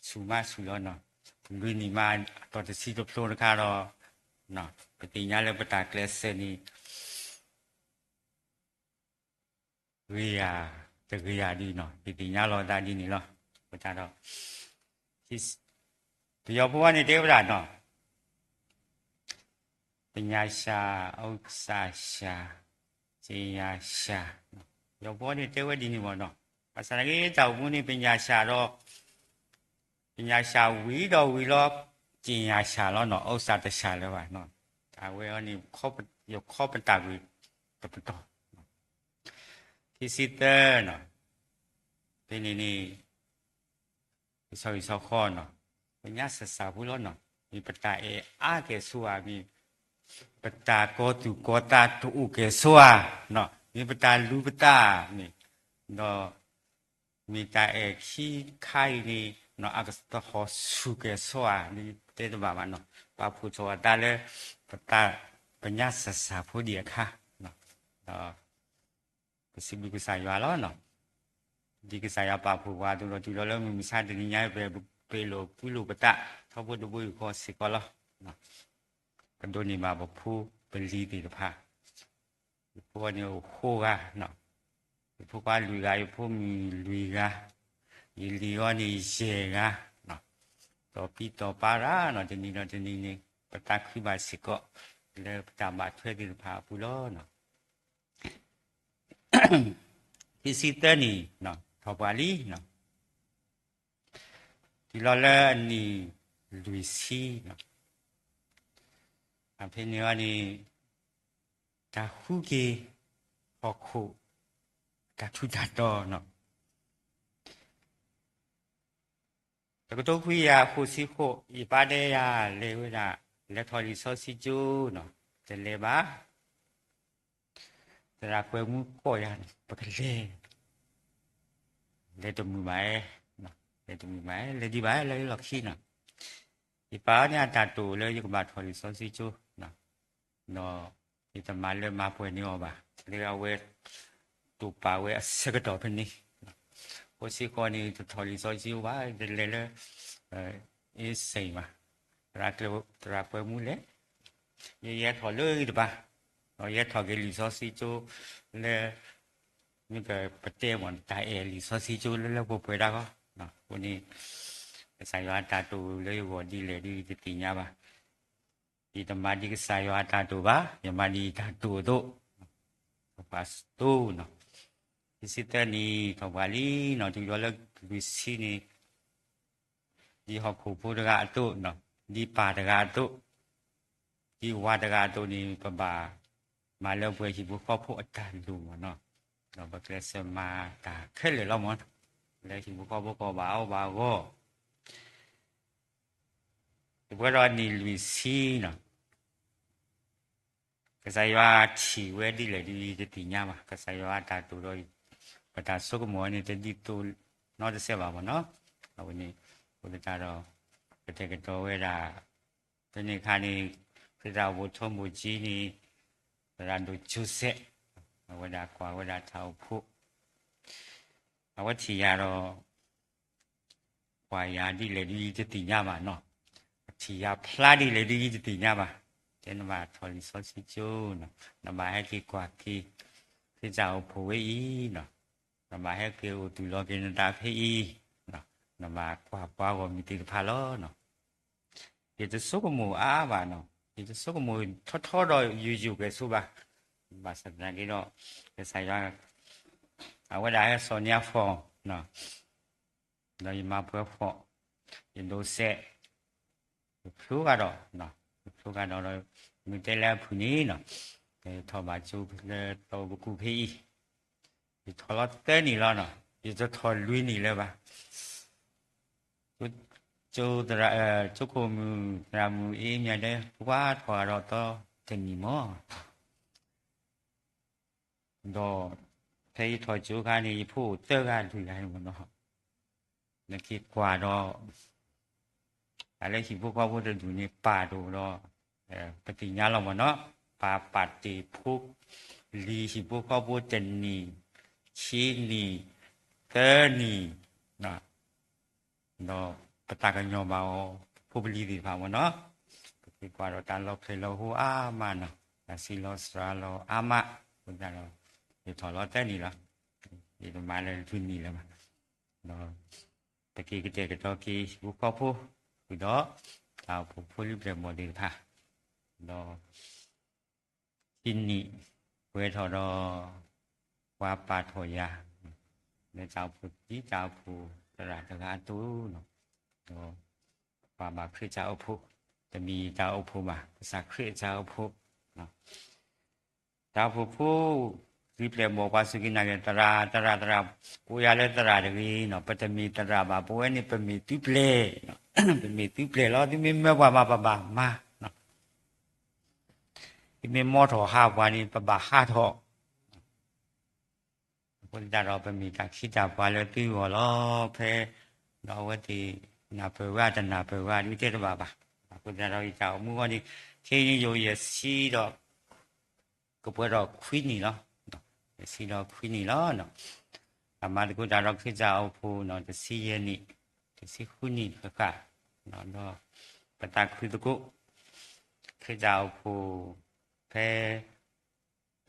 ဆူၣ်မးဆူၣ်လီၤနီၤ, လွံၢ်နံၣ်မး တီၤတဆံတဖျိတခါဒီး ပသ့ၣ်ညါလၢပတၢ်ကျဲးစၢးန့ၣ် ဂ့ၤဧါ, တဂ့ၤဧါဒ်နီၤ, ပသ့ၣ်ညါလီၤသးဒ်န့ၣ်လီၤ. အဃိသတးဒီး ပယီၤဖိဝဲန့ၣ်တဲဝဲဒၣ်နီၤ, ပညာရှာ, ဥစ္စာရှာ, ပညာရှာ, ပယီၤဖိန့ၣ်တဲဝဲဒ်န့ၣ်မ့ၢ်နီၤ, ဘၣ်ဆၣ်သနာ်က့တၢ်အိၣ်မူန့ၣ် ပညာရှာဒီး ပညာရှာဝံၤဒီးဝံၤလီၤ, က့ၤညါဆှးလီၤနီၤ, အီၣ်စၢ်တဆှးလၢၤဘၣ်နီၤ. အဝဲအံၤန့ၣ် ယခီပတာ်ကွံာ်တပတီၢ်, ခံဆံသၢနီၤ, ဖဲန့ၣ်န့ၣ် ပဆီဂံၢ်ဆီဃီနီၤ, ပညၣ်စၢ်စၢ်ဖိလီၤနီၤ, မ့ၢ်ပတၢ်အဲၣ်အါကဲၣ်ဆိဧါ, မ့ၢ် ပတၢ်ကီသူၣ်ကီသးတအိၣ်ကဲၣ်ဆိဧါ, မ့ၢ်ပတၢ်လူၤပသးမ့ၢ်, ဒီး မ့ၢ်တၢ်အဲၣ်ခံခါအံၤန့ၣ် အကသဟီၣ်ဆူၣ်ကဲၣ်ဆိဧါ, တဲတဘၣ်ဘၣ်နီၤ, ပာ်ဖှိၣ်ထီၣ်အသးလၢ ပတၢ်ပညၣ်စၢ်စၢ်ဖိဒံးအခါ, ဒီး ပစံးဘျုးကစၢ်ယွၤလီၤနီၤ, ဒ်ကစၢ်ယွၤပာ်ဖှိၣ်ပှၤအသိးဒီး တုၤလီၤလၢမုၢ်မဆါတနံၤညါ ပပ့ၤလိာ်ကွံလိာ်ပသး ထီဘိတဘိယူၢ်ဃီစ့ၢ်ကီးလီၤ. ကဒိးန့ၢ်ဘၣ်ပဖိပလံၤသ့ၣ်တဖၣ်, ယဖိန့ၣ်အိၣ်ဃိးဂၤ, ယဖိခွါလွံၢ်ဂၤ, ယဖိမုၣ်လွံၢ်ဂၤ, ယလံၤအီၤန့ၣ်ယဲၢ်ဂၤ, တီၤပံၤတီၤပၤရၤနီၤ, တနံၤဒီးတနံၤန့ၣ် ပသးခုဘၣ်စ့ၢ်ကီး လၢပတၢ်ဘၣ်ထွဲသ့ၣ်တဖၣ်အပူၤလီၤ. ခံဆံသၢနံၣ် ထီၣ်ပှၤလံ, တုၤလီၤလၢအနံၣ်လွံၢ်ဆံ, အဖဲန့ၣ်အီၤန့ၣ် တၢ်ဃုက့ၤဟီၣ်ခိၣ် တၢ်ထူးတၢ်တီၤနီၤ, တကထိခွံကယၤဃိးဆံဃိး ယပၢ်တဲယၤ လဲၤဝဲဒၣ် လဲၤထီၣ်လံာ်စီဆှံကၠိနီၤ, တလဲၤဘၣ်, သရၣ်ကွဲမူကိးယၤန့ၣ် ပကလဲၤ, လဲၤတမုာ်ဘၣ်, လဲၤတမုာ်ဘၣ်, လဲၤဒံးဘၣ် လၢလီၢ်ခံနီၤ, ယပၢ်န့ၣ်အတၢ်တိာ်လၢယကဘၣ်ထီၣ်လံာ်စီဆှံကၠိ ဒီးယတမၤလၢမၤပှဲၤန့ၢ်အီၤဘၣ်, လၢအဝဲတိာ်ပာ်ဝဲအဆၢကတီၢ်ဖဲန့ၣ်, ဃိးဆံဃိးန့ၣ် တထီၣ်လံာ်စီဆှံဘၣ်, တလဲၤလၢ အ့စ့ၣ်ဘၣ်, သရၣ်ကွဲမူလဲၣ်, ယယဲထီၣ်လၢဂ့ၤတပၤ, ဒီးယဲထီၣ်က့ၤလံာ်စီဆှံကၠိလၢ မ့ၢ်ကပတဲမ့ၢ် တၢ်အဲၣ်လံာ်စီဆှံကၠိလၢလၢပှဲၤပှဲၤတၢ်ဂီၢ်, အဃိန့ၣ် ကစၢ်ယွၤအတၢ်တိာ်လၢယဂီၢ်ဒ်လဲၣ်ဒ်ယတသ့ၣ်ညါဘၣ်, ယတမၤဒ်ကစၢ်ယွၤအတၢ်တိာ်ဘၣ်, ယမၤဒ်ယတၢ်တိာ်အသိး, ပှၤစတိၢ်နီၤ, ခံဆံသၢနံၣ် ထီၣ်ပှၤလံနီၤ, တုၤလီၤလၢလွံၢ်ဆံန့ၣ် ဒ်ဟီၣ်ခိၣ်ဖိတဂၤအသိး, ဒ်ပၢ်တဂၤအသိး, ဒ်ဝၤတဂၤအသိးန့ၣ် ပဘၣ်မၤလၢပှဲၤဟံၣ်ဖိဃီဖိအတၢ်လိၣ်မ့ၢ်နီၤ, ဒီးပကျဲးစၢးမၤတၢ်ခဲလၢာ်လီၤမ့ၢ်, လၢဟံၣ်ဖိဃီဖိကီၢ်ဘၣ်အီၣ်ဘၣ်အဂီၢ်, တပှဲၤဒီးနံၣ်လွံၢ်ဆံနီၤ ကစၢ်ယွၤထံၣ်ဝဲဒ်လဲၣ်ဒ်တသ့ၣ်ညါဘၣ်, ကစၢ်ယွၤအတၢ်တိာ်ဒီး ပတၢ်ဆိကမိၣ်ဝဲန့ၣ် တဒ်သိးနီတစဲးဘၣ်မ့ၢ်နီၤ, အဝဲန့ၣ် အဃိသတးဒီး ပတဲာ်ကတီၤဝဲဒၣ် ဖဲန့ၣ်အခါန့ၣ် ခရံာ်တၢ်အိၣ်ဖှိၣ်ထိၣ်မိၣ်ကၠံန့ၣ် သရၣ်ဒိၣ်ကၠိစဲး အဝဲဒၣ်ကွၢ်ဝဲဒၣ်တၢ်အိၣ်ဖှိၣ် အဝဲထံၣ်ယၤဒီး ကွၢ်ယၤဒ်လဲၣ်ဒ်ယတသ့ၣ်ညါဘၣ်နီၤ, အထံၣ်ယၤဖျါဒ်လဲၣ်ဒ်ယတသ့ၣ်ညါဘၣ်, တဲနဘၣ်ထီၣ်လံာ်စီဆှံကၠိနီၤ, နဘၣ်ဟဲက့ၤကွၢ်က့ၤ ခရံာ်တၢ်အိၣ်ဖှိၣ်ဝဲအံၤနီၤ, နဘၣ်ဟဲက့ၤအိၣ်သူၣ်လီၤက့ၤနသးဖဲအံၤ, နဘၣ်ကွၢ်ပှၤဂီၢ်မုၢ်သ့ၣ်တဖၣ်လီၤနီၤ. ယတဆိကမိၣ်အါဘၣ်နီၤ, ယတဆိကမိၣ်ထီထီဒီးယိာ်ယိာ်ကဲၣ်ဆိဘၣ်, ဘၣ်ဆၣ်သနာ်က့ဒီး ကစၢ်ယွၤ အဝဲဒၣ်ဟဲစိာ်န့ၢ်အ phone နီၤ, ဒီးယမၤပှဲၤ phone, ယဒိးစဲး, ယဖျိကဒီး, ယဖျိကဒီးဒီး မ့ၢ်တဲလၢအဖုၣ်န့ၣ်နီၤ, ထီၣ်ဘၣ်ကၠိလၢတီၤပကူၣ်ဖဲအံၤ, ယထီၣ်လီၤသၢနံၣ်လီၤနီၤ, ယတထီၣ်လွံၢ်နံၣ်လၢၤဘၣ်. ကၠိသရၣ်, ကၠိခိၣ်မုၣ် သရၣ်မုၣ်အ့မၠၤဒဲ ပှၤထီၣ်ဒီးသီတနံၣ်မး, ဒီးဖဲယထီၣ်ကၠိခါန့ၣ် ယဖိအိၣ်သၢဂၤလွံၢ်ဂၤန့ၣ်မ့ၢ်နီၤ, နက့ၤကွၢ်ဒီး တၢ်လၢဟံၣ်ဖိဃီဖိတဒူၣ်န့ၣ် ပာ်တအိၣ်ဒီး ပသ့ၣ်ညါလီၤမ့ၢ်နီၤ, ပာ်ပာ်တ့ၢ်ဖိလံၤဟံၣ်ဖိဃီဖိတနံၣ်, ခံနံၣ်, သၢနံၣ်, ဒီးပသးကညီၤဘၣ်အီၤ ဖိပလံၤသ့ၣ်တဖၣ်မ့ၢ်နီၤ, ပက့ၤကွၢ်ဒီးတၢ်လီၤဖျဲၣ်လီၤဟိအါမးနီၤ, တၢ်ဆံးလီၤစှၤလီၤအါမး, အဃိသတးဒီး ယထီၣ်လီၤသၢနံၣ်လီၤ, ယတမၤလၢလွံၢ်နံၣ်လၢၤဘၣ်, ဒီး ပက့ၤကတဲာ်ကတီၤက့ၤဟံၣ်ဖိဃီဖိ, ဃုာ်ဒီး တၢ်အိၣ်ဖှိၣ်ဖိလံၤပျဲၢ်ဘီၣ်သ့ၣ်တဖၣ်, ဒီး ခံနံၣ်ပှဲၤထီၣ်ဒီး ပှၤပာ်ထီၣ်ယၤ လၢတၢ်အိၣ်ဖှိၣ်သံတၢ်အိၣ်ဖှိၣ်သရၣ်တဂၤအသိး, ဒီး ပှၤဘၣ်ခရံာ်တၢ်အိၣ်ဖှိၣ် တမ့ၢ်တၢ်အိၣ်ဖှိၣ်ဘၣ်, ကစၢ်ခရံာ်အတၢ်အိၣ်ဖှိၣ်, တၢ်အိၣ်ဖှိၣ်ဖိ, ဃံဖျဲးဘီၣ်ပှၤစူၢ်က့ၤနာ်က့ၤ သရၣ် သရၣ် သရၣ်, ကိးယၤလၢသရၣ်တဂ့ၤနီၤ, ပတမ့ၢ်သရၣ်ဘၣ်, ပဝဲန့ၣ်ပမ့ၢ်သုပျဲၢ်, ပမ့ၢ်သုပျဲၢ်လီၤ, သုမ့ၢ်မၢပှၤမၤပဘၣ်မၤ, သုမ့ၢ်မီၣ်ထီၣ်ဟးပှၤန့ၣ် ပဘၣ်ဟးထီၣ် အဃိသတးဒီး ပမ့ၢ်တၢ်ခ့တၢ်ပှၤလၢသုဂီၢ်လီၤ, ဖဲ, ဒီးအဝဲသ့ၣ်နၢ်ပၢၢ်ဝဲတနၢ်ပၢၢ်ဝဲဒ်တဲတဘၣ်ဘၣ်, အဃိသတးဒီးယတၢ်အိၣ်မူအဂီၢ်န့ၣ်, ခဲအံၤယအိၣ်ယဲၢ်ဆံဒီး, ကပှဲၤဒီးခွံနံၣ်လီၤ, ယဲၢ်ဆံဒီးခွံနံၣ်လီၤ, အမၤသကိးတၢ်ဒီးခရံာ်တၢ်အိၣ်ဖှိၣ်နီၤ တဆံယဲၢ်နံၣ်, တဆံဃုနံၣ်ဃၣ်ဃၣ်, ဒီး, ပသးခုသကိး, ခရံာ်တၢ်အိၣ်ဖှိၣ်, ဖဲ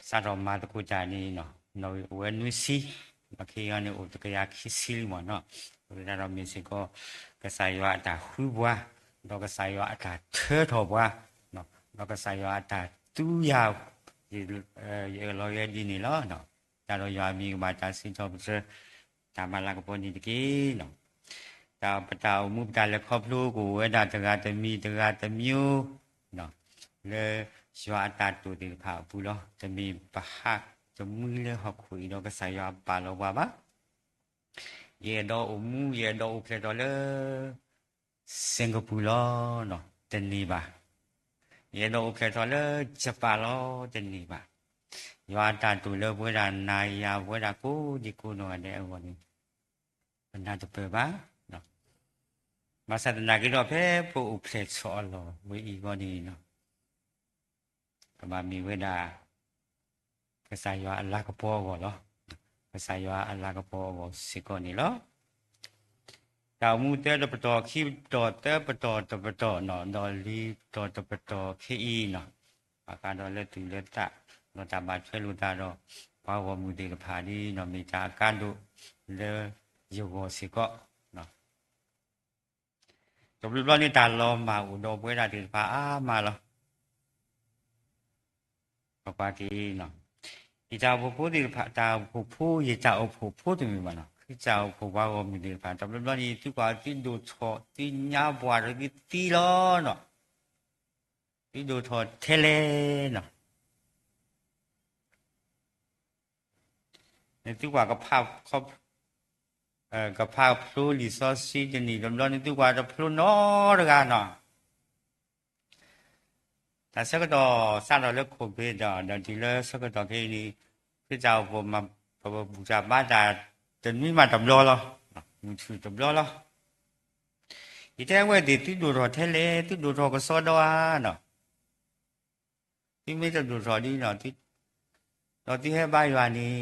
စးထီၣ်မၤသကိးတၢ်န့ၣ်, နီၣ်ဂံၢ်အိၣ်ဝဲနွံဆံ, ဒီးခဲအံၤန့ၣ်အိၣ်တကယၤခံဆံလံမ့ၢ်နီၤ, အဃိသတးဒီးမ့ၢ်စ့ၢ်ကီး, ကစၢ်ယွၤအတၢ်ဃုပှၤ, ဒီးကစၢ်ယွၤအတၢ်ထၢထီၣ်ပှၤ, ဒီးကစၢ်ယွၤအတၢ်သူယၤ, ယအၢၣ်လီၤဝဲဒ်န့ၣ်လီၤ, တၢ်ဒီးယွၤအမံၤကဘၣ်တၢ်စံးထီၣ်ပတြၢၤ, တၢ်မၤလၤကပီၤန့ၣ်တက့ၢ်နီၤ တၢ်ပတၢ်အိၣ်မူပတၢ်လဲၤခီဖျိကအိၣ်ဝဲဒၣ်တဂၤတမံၤတဂၤတမံၤ, လၢယွၤအတၢ်တိာ်သ့ၣ်တဖၣ်အပူၤလီၤ. တမ့ၢ်ပဟးတမှံလၢဟီၣ်ခိၣ်အံၤဒီးကစၢ်ယွၤပာ်လီၤပှၤဘၣ်. ယအဲၣ်ဒိးအိၣ်မူ ယအဲၣ်ဒိးအိၣ်ဖျဲၣ်ထီၣ်လၢ စ့ၣ်ကပူၤလီၤ. တန့ၢ်ဘၣ်. ယအဲၣ်ဒိးအိၣ်ဖျဲၣ်ထီၣ်လၢယပၢ်လီၤ. တန့ၢ်ဘၣ်. ယွၤအတၢ်တိာ်လၢပဝဲဒၣ်နၤယၤပဝဲဒၣ်ကိးဒံကိးနီၢ်ဂၤဒဲးအဂီၢ်န့ၣ် ပနၢ်တပၢၢ်ဘၣ်. ဘၣ်ဆၣ်သနာ်က့ဒီး ဖဲပအိၣ်ဖျဲၣ်ထီၣ်အလီၢ်ဝဲအံၤအဂီၢ်န့ၣ် ကဘၣ်မ့ၢ်ဝဲဒၣ် ကစၢ်ယွၤအလၤကပီၤအဂီၢ်လီၤ. ကစၢ်ယွၤအလၤကပီၤအဂီၢ်စ့ၢ်ကီးန့ၣ်လီၤ. တၢ်အိၣ်မူသၢတပတီၢ်ခံပတီၢ်သၢပတီၢ်တပတီၢ်နီၤ ဒီးလံာ်တီၢ်တပတီၢ်ခဲအံၤနီၤ ဘၣ်ဃးဒီးလၢသူၣ်လၢသး ဒီးတၢ်ဘၣ်ထွဲလိာ်သးဒီး ပှၤဂီၢ်မုၢ်သ့ၣ်တဖၣ်ဒ်နီၤ မ့ၢ်တၢ်အကါဒိၣ်လၢယဂီၢ်စ့ၢ်ကီး တဘျီဘျီန့ၣ် တၢ်လီၤမၢ်အိၣ်ဒီးပဝဲဒၣ်သ့ၣ်တဖၣ်အါမးလီၤ. ပကွၢ်က့ၤနီၤ ယတၢ်အိၣ်ဖှိၣ်ဖိသ့ၣ်တဖၣ် တၢ်အိၣ်ဖှိၣ်ဖိ ယတၢ်အိၣ်ဖှိၣ်ဖိတမ့ၢ်ဘၣ်နီၤ ခရံာ်တၢ်အိၣ်ဖှိၣ်ပှၤဂီၢ်မုၢ်သ့ၣ်တဖၣ် တဘျီဘျီန့ၣ် သုကွၢ်သုဒိၣ်ထီၣ် သုညါပှၢ်ဒီးသုသံလီၤ. သုဒိၣ်ထီၣ်ထဲလဲၣ်နီၤ န့ၣ်သုကွၢ် ကဖးဖျိလံာ်စီဆှံတနံၣ်တဘျီန့ၣ် သုကွၢ်တဖျိနီတဂၤနီၤ. တၢ်ဆၢကတီၢ်စးထီၣ်လၢ COVID ဒီး ဒီးတုၤလၢဆၢကတီၢ်ခဲအံၤန့ၣ် ခရံာ်တၢ်အိၣ်ဖှိၣ်မၤ ပဘူၣ်တၢ်ဘါတၢ်တနွံမးတဘျီလီၤ. မုၢ်ထူၣ်တဘျီလီၤ. ယတဲဝဲသ့ၣ်သုဒိၣ်ထီၣ်ထဲလဲၣ် သုဒိၣ်ထီၣ်ကစီဒီဧါနီၤ သုမ့ၢ်တဒိၣ်ထီၣ်ဒ်နီၤ ဒီးသုဟဲဘါယွၤန့ၣ်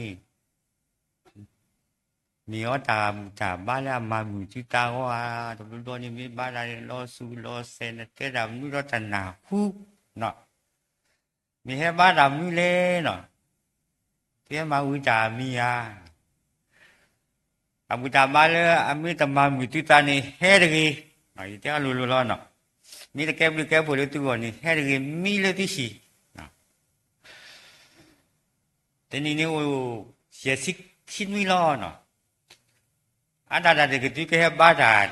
မ့ၢ်အီၤတၢ်ဘူၣ်တၢ်ဘါလၢအမၤမုာ်သုသးဂီၢ်ဧါ တဘျီဘျီန့ၣ် မ့ၢ်ဘါတၢ်လီၤစူၤလီၤစဲး နတဲတၢ်မနုၤဒီးတနၢ်ဟူနီၤ မ့ၢ်ဟဲဘါတၢ်မနုၤလဲၣ်နီၤ သုဟဲမၤဝံၤတၢ်မံၤဧါ တၢ်ဘူၣ်တၢ်ဘါလၢအမ့ၢ်တမၤမုာ်သုသးန့ၣ် ဟဲတဂ့ၤ. ယတဲအီၤလိၤလိၤလီၤနီၤ မ့ၢ်တကဲဘျုးကဲဖှိၣ်လၢသုဂီၢ်န့ၣ် ဟဲတဂ့ၤ မံလၢသုဟံၣ် တနံၣ်န့ၣ်အိၣ် ယဲၢ်ဆံခံနွံလီၤနီၤ အါတၢ်တၢ်တကသုကဟဲဘါတၢ်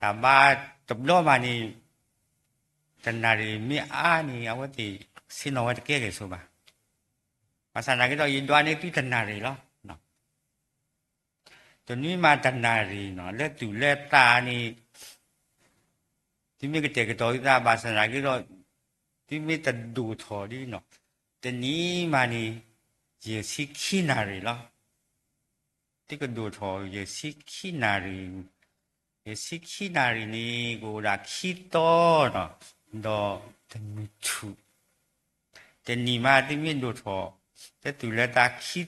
တၢ်ဘါတဘျီမးန့ၣ် တနၣ်ရံၣ်မ့ၢ်အါန့ၣ် အဝဲသ့ၣ်ဆ့ၣ်နီၤဝဲတကဲက့ၤဆိဘၣ်. ဘၣ်ဆၣ်သနာ်က့ဒီး ယဒွးန့ၢ်သုတနၣ်ရံၣ်လီၤ. တနွံမးတနၣ်ရံၣ်နီၤ လၢသူၣ်လၢသးန့ၣ် သုမ့ၢ်ကတဲာ်ကတီၤသုသး ဘၣ်ဆၣ်သနာ်က့ဒီး သုမ့ၢ်တဒိၣ်ထီၣ်ဒ်နီၤ တနံၣ်မးန့ၣ် ယဲၢ်ဆံခံနၣ်ရံၣ်လီၤ. သုကဒိၣ်ထီၣ်ယဲၢ်ဆံခံနၣ်ရံၣ်, ယဲၢ်ဆံခံနၣ်ရံၣ်န့ၣ် ကအိၣ်ဒၣ်ခံသီနီၤ ဒီးတမုၢ်ထူၣ်, တနံၣ်မးသုမ့ၢ်ဒိၣ်ထီၣ် လၢသူၣ်လၢသးခံသီဒီး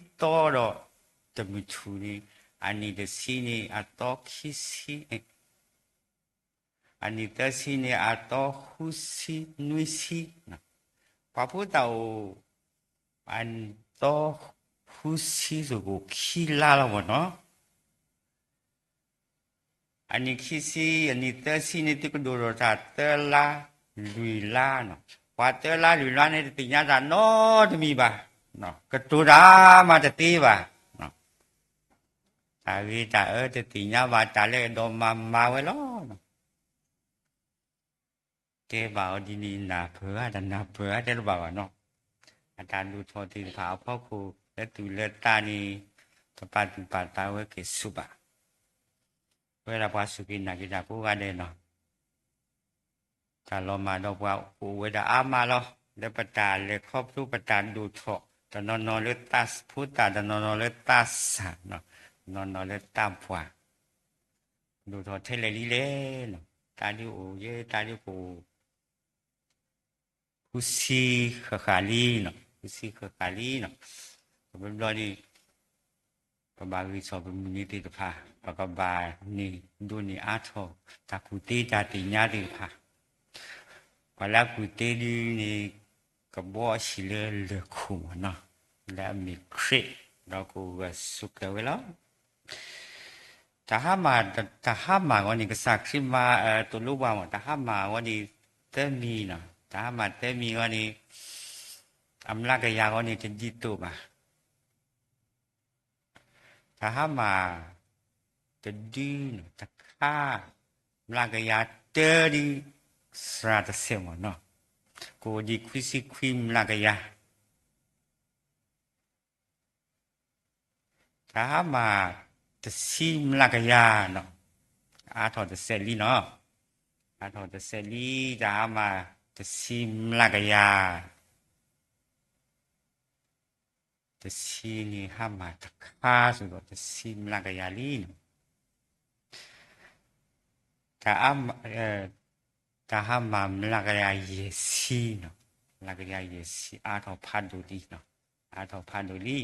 တမုၢ်ထူၣ်န့ၣ် အနံၣ်တဆံန့ၣ် အသီခံဆံ အနံၣ်သၢဆံန့ၣ် အသီဃုဆံနွံဆံ, ပှၤဖိသၣ်အိၣ် အသီဃုဆံစ့ၢ်ကီးခံလါလီၤမ့ၢ်နီၤ, အနံၣ်ခံဆံ အနံၣ်သၢဆံန့ၣ် သုကဒိၣ်ထီၣ်တၢ်သၢလါလွံၢ်လါနီၤ, ပှၤသၢလါလွံၢ်လါန့ၣ် တသ့ၣ်ညါတၢ်နီတမံၤဘၣ်, ကတိၤတၢ်မးတသ့ဘၣ်, တၢ်ဂ့ၤတၢ်အၢတသ့ၣ်ညါဘၣ် တၢ်လၢအဲၣ်ဒိးမၤမၤဝဲလီၤ. တဲဘၣ်အီၤဒ်န့ၣ် နၢ်ပၢၢ်ဧါ တနၢ်ပၢၢ်ဧါ တဲတဘၣ်ဘၣ်နီၤ. အတၢ်ဒိၣ်ထီၣ်သ့ၣ်တဖၣ်အဖီခိၣ် လၢသူၣ်လၢသးန့ၣ် ပပာ်သူၣ်ပာ်သးဝဲက့ၤဆူၣ်ဘၣ်. ပဝဲဒၣ်ပှၤစူၢ်က့ၤနာ်က့ၤတၢ်ကိးဂၤဒဲးနီၤ, တၢ်လီၤမၢ်ဒီးပှၤအိၣ်ဝဲဒၣ်အါမးလီၤ. လၢပတၢ်လဲၤခီဖျိပတၢ်ဒိၣ်ထီၣ် တနီၤနီၤလၢသးဖိသၣ် တနီၤနီၤလၢသးစၢ်, တနီၤနီၤလၢသးပှၢ်, ဒိၣ်ထီၣ်ထဲလဲၣ်လံလဲၣ်နီၤ. တၢ်ဒုးအိၣ်ယဲ တၢ်ဒုးကအိၣ် ဃုဆံဃၣ်ဃၣ်လံနီၤ, ဃုဆံဃၣ်ဃၣ်လံနီၤ. ပဘျီန့ၣ် ပဘၣ်ဂံၢ်ထီၣ်ပမုၢ်နံၤသ့ၣ်တဖၣ်, ပကဘၣ်န့ၢ်ဒိးန့ၢ်အါထီၣ် တၢ်ကူၣ်သ့တၢ်သ့ၣ်ညါသ့ၣ်တဖၣ်. ပှၤလၢအကူၣ်သ့ဒ်န့ၣ် ကဘှီအဟံၣ်လၢလၢၢ်ခိၣ်မးနီၤ, လၢအမ့ၢ်ခရံာ်, ဒီးကအိၣ်ဂၢၢ်ဆိးကျၢၤဝဲလီၤ. တၢ်ဟါမၢ်, တၢ်ဟါမၢ်အဂီၢ်န့ၣ် ကစၢ်ခရံာ်မၤ, သိၣ်လိပှၤမး, တၢ်ဟါမၢ်အဂီၢ်န့ၣ် သၢမံၤနီၤ, တၢ်ဟါမၢ်သၢမံၤအဂီၢ်န့ၣ် အမျးကယၤအဂီၢ်န့ၣ် တဒ်သိးဘၣ်. တၢ်ဟါမၢ် တဒုနီၤ, တခါ မျးကယၤတၢဒ် စှၤတဆဲးမးနီၤ, ကအိၣ်ဒံးခွံဆံခွံမျးကယၤ. တၢ်ဟါမၢ် တဆံမျးကယၤနီၤ, အါထီၣ်တဆဲးလံနီၤ, အါထီၣ်တဆဲးလံ, တၢ်ဟါမၢ် တဆံမျးကယၤ. တဆံန့ၣ်ဟါမၢ်တခါစ့ၢ်ကီး တဆံမျးကယၤလံနီၤ. တၢ်ဟါမၢ်မျးကယၤယဲၢ်ဆံနီၤ, မျးကယၤယဲၢ်ဆံ အါထီၣ်ဖးဒိၣ်လံနီၤ, အါထီၣ်ဖးဒိၣ်လံ.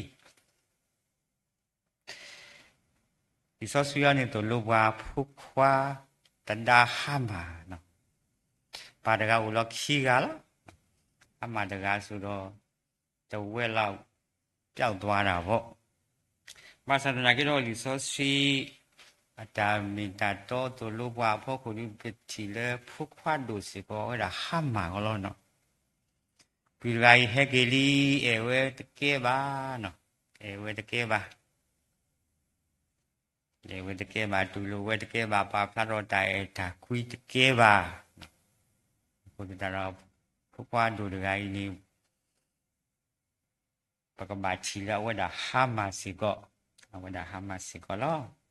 လံာ်စီဆှံအံၤန့ၣ် သိၣ်လိပှၤဖိခွါ တဒါဟါမၢ်နီၤ, ပၢ်တဂၤအိၣ်လီၤခံဂၤလီၤ. ဟါမၢ်တဂၤစ့ၢ်ကီး တဝဲလီၤ ပျောက်သွားတာပေါ့. ဘၣ်ဆၣ်သနာ်က့ဒီး လံာ်စီဆှံ အတၢ်မ့ၢ်တၢ်တီသိၣ်လိပှၤအဖီခိၣ်ဒီး ပထံၣ်လၢဖိခွါဒိၣ်စ့ၢ်ကီးဝဲဒၣ်ဟါမၢ်အီၤလီၤနီၤ. ပုၢ်တဂၤအံၤဟဲက့ၤလံ အဲၣ်ဝဲတကဲဘၣ်နီၤ, အဲၣ်ဝဲတကဲဘၣ်, အဲၣ်ဝဲတကဲဘၣ်, တူၢ်လိာ်ဝဲတကဲဘၣ်, ပာ်ဖျါထီၣ်တၢ်အဲၣ်တၢ်ကွံတကဲဘၣ်. အဃိသတးဒီး ဖိခွါဒိၣ်တဂၤအံၤန့ၣ် ပကဘၣ်ထံၣ်လၢအဝဲဒၣ်ဟါမၢ်စ့ၢ်ကီး, အဝဲဒၣ်ဟါမၢ်စ့ၢ်ကီးလီၤ.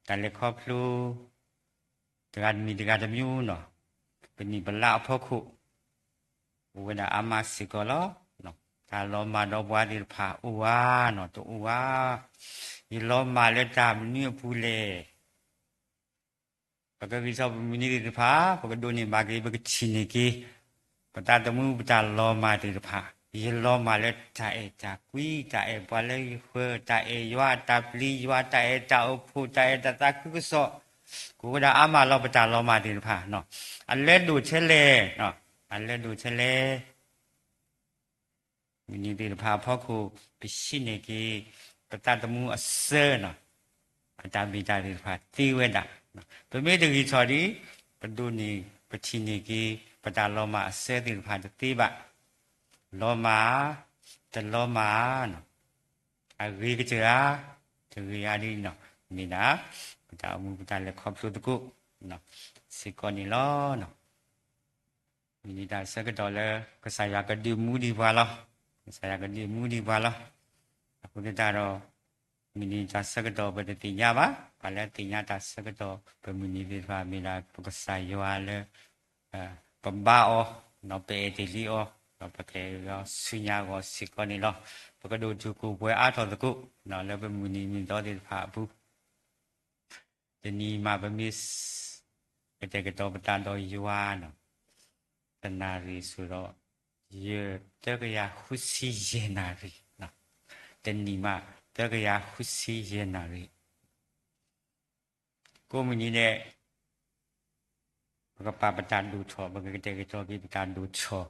တၢ်လဲၤခီဖျိ တဂၤတမံၤတဂၤတမံၤနီၤ, ပနံၣ်ပလါအဖီခိၣ် အိၣ်ဝဲဒၣ်အါမးစ့ၢ်ကီးလီၤ. တၢ်လီၤမၢ်ဒီးပှၤသ့ၣ်တဖၣ်အိၣ်ဧါနီၤ, တအိၣ်ဧါ. ယလီၤမၢ်လၢတၢ်မနုၤအပူၤလဲၣ်. ပကဂံၢ်ထီၣ်ပမုၢ်နံၤသ့ၣ်တဖၣ်, ပကဒိးန့ၢ်ဘၣ်က့ၤ, ပကထံၣ်န့ၢ်က့ၤ ပသးသမူပတၢ်လီၤမၢ်သ့ၣ်တဖၣ်, ယလီၤမၢ်လၢတၢ်အဲၣ်တၢ်ကွံ, တၢ်အဲၣ်ပှၤလၢယဃၢၤ, တၢ်အဲၣ်ယွၤ, တၢ်ပျံၤယွၤ, တၢ်အဲၣ်တၢ်အိၣ်ဖှိၣ်, တၢ်အဲၣ်တၢ်သးခုကစီၣ်, ကအိၣ်ဝဲဒၣ်အါမးလီၤ ပတၢ်လီၤမၢ်သ့ၣ်တဖၣ်. အလဲဒိၣ်ထဲလဲၣ်, အလဲဒိၣ်ထဲလဲၣ်. မုၢ်နံၤသ့ၣ်တဖၣ်အဖီခိၣ် ပဟံးန့ၢ်က့ၤ ပသးသမူအစၢနီၤ, အတၢ်မ့ၢ်တၢ်သ့ၣ်တဖၣ်သ့ဝဲဒၣ်. ပမ့ၢ်တဂံၢ်ထီၣ်ဒီး ပဒိးန့ၢ် ပထံၣ်န့ၢ်က့ၤ ပတၢ်လီၤမၢ်အစၢသ့ၣ်တဖၣ်တသ့ဘၣ်. လီၤမၢ်ဧါ, တလီၤမၢ်ဧါနီၤ, အဂ့ၤကတၢၢ်ဧါ, တဂ့ၤဧါဒ်နီၤ, မ့ၢ်ဒၣ် ပတၢ်အိၣ်မူပတၢ်လဲၤခီဖျိသကိး စ့ၢ်ကီးန့ၣ်လီၤ. မုၢ်နံၤတၢ်ဆၢကတီၢ်လၢ ကစၢ်ယွၤကဒုးမူဒံးပှၤလီၤ. ကစၢ်ယွၤကဒုးမူဒံးပှၤလီၤ. အဃိသတးဒီး မုၢ်နံၤတၢ်ဆၢကတီၢ်ပတသ့ၣ်ညါဘၣ်. ပှၤလၢအသ့ၣ်ညါတၢ်ဆၢကတီၢ် ပမုၢ်နံၤသ့ၣ်တဖၣ် မ့ၢ်ဒၣ်ပကစၢ်ယွၤလၢ ပဘါအီၤ, ဒီးပအဲၣ်တ့ၢ်လံအီၤ, ဒီးပကအဲၣ်အီၤဆူညါအဂီၢ်စ့ၢ်ကီးန့ၣ်လီၤ. ပကဒိၣ်တုာ်ခိၣ်ပှဲၤအါထီၣ်သကိး လၢပမုၢ်နံၤမုၢ်သီသ့ၣ်တဖၣ်အပူၤ တနံၤမးပမ့ၢ် ကတဲာ်ကတီၤပသးဒီးယွၤနီၤ, တနၣ်ရံၣ်စ့ၢ်ဒီး ယ သၢကယၤဃုဆံယဲၢ်နၣ်ရံၣ်, တနံၤမး သၢကယၤဃုဆံယဲၢ်နၣ်ရံၣ်, ကိးမုၢ်နံၤဒဲး ပကပာ်ပတၢ်ဒိၣ်ထီၣ်, ပကကတဲာ်ကတီၤက့ၤပတၢ်ဒိၣ်ထီၣ်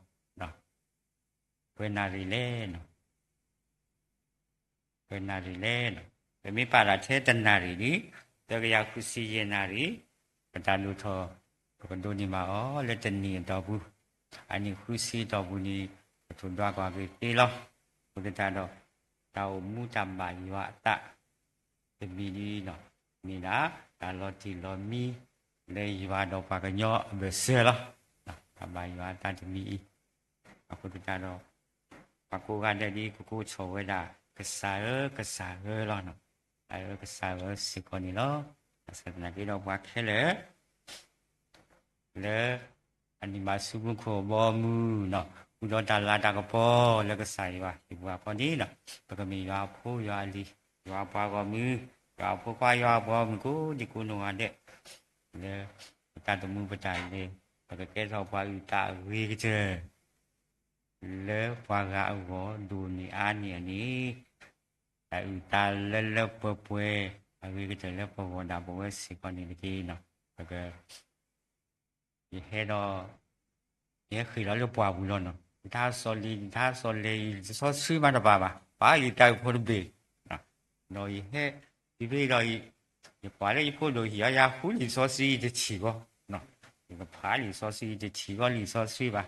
ပှဲၤနၣ်ရံၣ်လဲၣ်နီၤ, ပှဲၤနၣ်ရံၣ်လဲၣ်နီၤ. ပမ့ၢ်ပာ်တၢ်ထဲတနၣ်ရံၣ်ဒီး သၢကယၤဃုဆံယဲၢ်နၣ်ရံၣ်, ပတၢ်ဒိၣ်ထီၣ် ပကဒိးန့ၢ်ဘၣ်အီၤလၢတနံၣ်အတီၢ်ပူၤ, အနံၣ်ဃုဆံအတီၢ်ပူၤန့ၣ် ပထိၣ်ဒွးကွၢ်က့ၤသ့လီၤ. အဃိသတးဒီး တၢ်အိၣ်မူတၢ်ဘၣ်ယွၤအသး တမံၤဒ်နီၤ, မ့ၢ်ဒၣ် တၢ်လီၤတံၢ်လီၤမံ လၢယွၤဒီးပှၤကညီအဘၢၣ်စၢၤလီၤ. တၢ်ဘၣ်ယွၤအတၢ်တမံၤအံၤ, အဃိသတးဒီး ပှၤကိးဂၤဒဲးဒ်ကကိးထီၣ်ဝဲဒၣ် ကစၢ်ဧၢ ကစၢ်ဧၢလီၤ. ကစၢ်ဧၢ ကစၢ်ဧၢစ့ၢ်ကီးန့ၣ်လီၤ. ဘၣ်ဆၣ်သနာ်က့ဒီးပှၤခဲလၢာ် လၢအန့ၢ်ဘၣ်ဆူမူခိၣ်အဘီအမုၢ်န့ၣ်, ဃုာ်ဒီးတၢ်လၤတၢ်ကပီၤလၢကစၢ်ယွၤ ဟံၣ်ပူၤအဖီန့ၣ်, ပကမ့ၢ်ယွၤအဖိယွၤအလံၤ, ယွၤအပှၤဂီၢ်မုၢ်, ယွၤအဖိခွါ ယွၤအပှၤဂီၢ်မုၢ်ကိးဒံကိးနီၢ်ဂၤဒဲး, လၢပတၢ်သမူပတၢ်လဲၤ, ပကကဲထီၣ်ပှၤအုၣ်သးအဂ့ၤကတၢၢ် လၢပှၤဂၤအဂီၢ်ဒိၣ်န့ၢ်အါန့ၢ်အန့ၣ်, တၢ်အုၣ်သးလၢလၢပှဲၤပှဲၤ အဂ့ၤကတၢၢ်လၢပဂီၢ်ဒၣ်ပဝဲစ့ၢ်ကီးန့ၣ်တက့ၢ်. ပက ယဟဲဒီး ယဟဲဃ့ၢ်လီၤလၢပှၢ်ပူၤလီၤန့ၣ်, ယတၢ်ဟးစီၤလ့ၤ ယတၢ်ဟးစီၤလ့ၤအံၤ လံာ်စီဆှံမးတဘၣ်ဘၣ်, ပာ်ယတၢ်အိၣ်ဖှိၣ်တဘ့ၣ်, ဒီးယဟဲ ယဖဲဒီး ယကွၢ်လၢယဖိဒိၣ်ဟံၣ်အီၤ ယဟးဃုလံာ်စီဆှံတထံၣ်ဃီ, ယကဖးလံာ်စီဆှံ ယတထံၣ်ဃီလံာ်စီဆှံဘၣ်.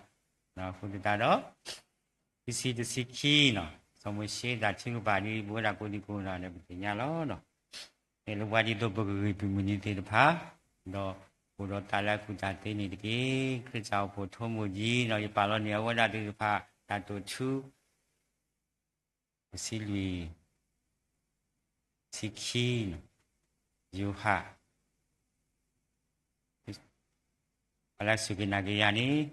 အဃိသတးဒီး ခံဆံတဆံခံန့ၣ်, စီၤမိၤၡ့တၢ်ထုကဖၣ်ဒ်ပဝဲဒၣ်ကိးဒံကိးနီၢ်ဂၤဒဲး ပသ့ၣ်ညါလီၤ. မ့ၢ်လၢပှၤဒ်သိးပကဂံၢ်ပမုၢ်နံၤသ့ၣ်တဖၣ်, ဒီးအိၣ်ဒီးတၢ်လၢအကူၣ်တၢ်သ့န့ၣ်တက့ၢ်. ခရံာ်တၢ်အိၣ်ဖှိၣ်ထိးမိၢ်ကံန့ၣ်, ယပာ်လီၤန့ၢ်အဝဲဒၣ်သ့ၣ်တဖၣ် တၢ်တိာ်ထူ တဆံလွံၢ်, တဆံခံန့ၣ်, ယိၤဟၣ် ပှၤလၢအစူၢ်က့ၤနာ်က့ၤယၤန့ၣ်,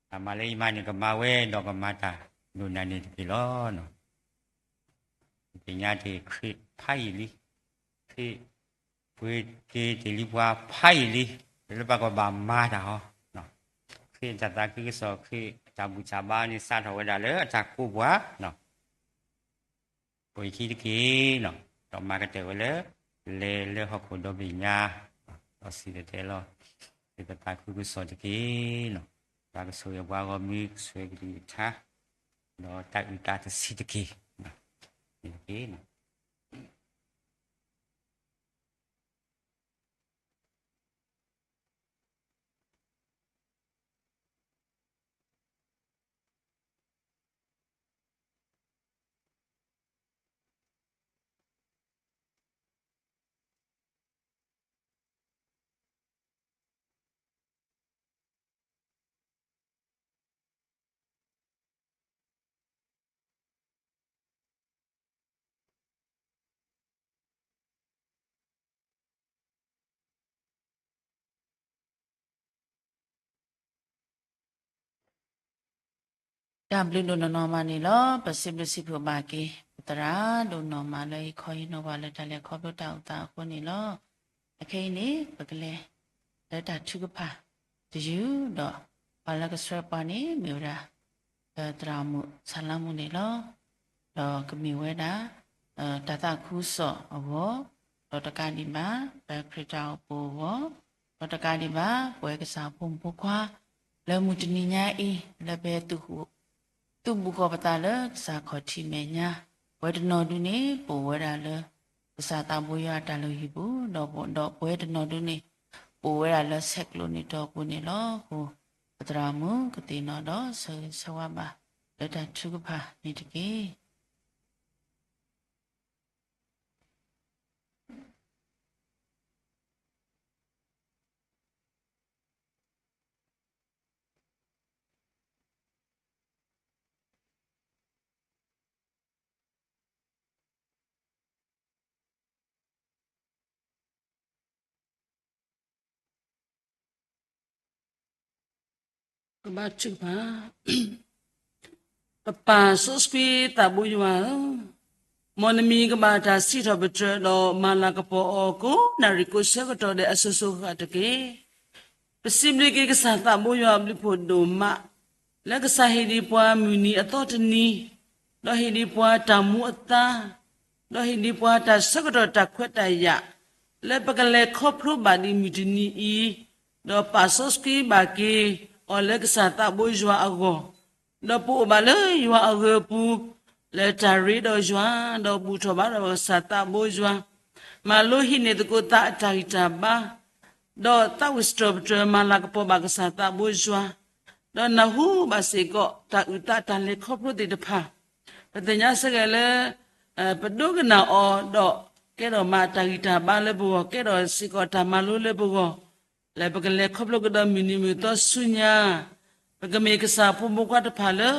တၢ်မၤလၢယမၤန့ၣ် ကမၤဝဲဒီးကမၤတၢ်ဒိၣ်နၢ်န့ၣ်တက့ၢ်လီၤ. ပသ့ၣ်ညါတ့ၢ်ခရံာ်ဖးယံာ်လံ, ခရံာ်ပှ့ၤက့ၤတ့ၢ်လံပှၤဖးယံာ်လံ, လၢပှၤကဘၣ်မၤတၢ်အီၤ, ခရံာ်အတၢ်သးခုကစီၣ် ခရံာ်အတၢ်ဘူၣ်တၢ်ဘါန့ၣ် စးထီၣ်ဝဲဒၣ်လၢအတၢ်ကိးပှၤ ပှၤအခံတက့ၢ်, ဒီးမၤကတၢၢ်ဝဲလၢ လဲၤလၢဟီၣ်ခိၣ်ဒီဘ့ၣ်ညါ, ဒီးစံၣ်တဲၤတဲလီၤ သ့ၣ်ကသးခုကစီၣ်တက့ၢ်, ပှၤကဆိၣ်ဂ့ၤပှၤဂီၢ်မုၢ် ကဆိၣ်ဂ့ၤကလုၢ်ကထါ, ဒီးတၢ်အုၣ်သးတဆံးတက့ၢ်, န့ၣ်တက့ၢ်. တၢ်ဘျုးဒိၣ်နီၢ်နီၢ်မးန့ၣ်လီၤ. ပစံးဘျုးစံးဖှိၣ်ဘၣ်က့ၤ ပသရၣ်ဒိၣ်နီၢ်မးလၢဟ့ၣ်ခီဟ့ၣ်နီၤပှၤလၢတၢ်လဲၤခီဖျိတၢ်အိၣ်သးအဃိန့ၣ်လီၤ. အခဲအံၤန့ၣ် ပကလဲၤလၢတၢ်ထုကဖၣ်တယုၢ်ဒီး ပှၤလၢကဆှၢပှၤန့ၣ် မ့ၢ်ဝဲဒၣ် သရၣ်မုၣ်ဆၣ်လါမူန့ၣ်လီၤ. ဒီးကမ့ၢ်ဝဲဒၣ် တၢ်သးခုကစီၣ်အဂီၢ်, ဒီးတကးဒံးဘၣ် ပခရံာ်တၢ်အိၣ်ဖှိၣ်အဂီၢ်, ဒီးတကးဒံးဘၣ် ပဝဲကစၢ်ဖိမုၣ်ဖိခွါ လၢမုၢ်တနံၤညါအံၤ လၢပဟဲ သူၣ်ဘူၣ်ဃီၤပသးလၢကစၢ်ခီၣ်ထံးမဲာ်ညါ, ပဝဲတနီၤဒုန့ၣ် ပအိၣ်ဝဲဒၣ်လၢ ကစၢ်သးဘိယွၤအတၢ်လုၢ်ဟံၣ်ပူၤ, ဒီးပဝဲတနီၤဒုန့ၣ် ပအိၣ်ဝဲဒၣ်လၢဆဲးကျိးန့ၢ်တီၤပူၤန့ၣ်လီၤ. အဃိ ပသရၣ်မုၣ်ကသ့ၣ်နီၣ်ဒီးဆၢဂ့ၤဆၢဝါဘၣ်လၢတၢ်ထုကဖၣ်န့ၣ်တက့ၢ်. ကဘၣ်ထုကဖၣ်, ပပၢ်စီဆှံသးဘိယွၤဧၢ, မ်နမံၤကဘၣ်တၢ်စံးထီၣ်ပတြၢၤ ဒီးမၤလၤကပီၤအီၤကိးနၣ်ရံၣ်ကိးဆၢကတီၢ်ဒဲးအစိၤစိၤဃၣ်ဃၣ်တက့ၢ်. ပစံးဘျုးက့ၤကစၢ်သးဘိယွၤအဘျုးဖှိၣ်ဒိၣ်မး, လၢကစၢ်ဟ့ၣ်ဒံးပှၤမုၢ်နံၤအသီတနံၤ, ဒီးဟ့ၣ်ဒံးပှၤတၢ်မူအသါ, ဒီးဟ့ၣ်ဒံးပှၤတၢ်ဆၢကတီၢ်တၢ်ခွဲးတၢ်ယာ်, လၢပကလဲၤခီဖျိဘၣ်ဒံးမုၢ်တနံၤအံၤ, ဒီးပာ်စီဆှံဘၣ်က့ၤအီၤလၢကစၢ်သးဘိယွၤအဂီၢ်, ဒီးပအိၣ်ဘၣ်လၢယွၤအဂၢၤအပူၤ, လၢတၢ်ရ့ဒီးယွၤ, ဒီးဘူၣ်ထီၣ်ဘါထီၣ်ကစၢ်သးဘိယွၤ, မၤလိဟံးန့ၢ်သကိးသးအတၢ်ဂံၢ်တၢ်ဘါ, ဒီးသးဝံၣ်စံးထီၣ်ပတြၢၤမၤလၤကပီၤဘၣ်ကစၢ်သးဘိယွၤ, ဒီးနၢ်ဟူဘၣ်စ့ၢ်ကီးတၢ်အုၣ်သးတၢ်လဲၤခီဖျိသ့ၣ်တဖၣ်, ပသ့ၣ်ညါစ့ၢ်ကီးလၢ ပဒိကနၣ်အီၤဒီးကဲထီၣ်မးတၢ်ဂံၢ်တၢ်ဘါလၢပဂီၢ်, ကဲထီၣ်စ့ၢ်ကီးတၢ်မၤလိလၢပဂီၢ်, လၢပကလဲၤခီဖျိကဒီးမုၢ်နံၤမုၢ်သီဆူညါ, ပကမ့ၢ်ကစၢ်ဖိမုၣ်ဖိခွါတဖၣ်လၢ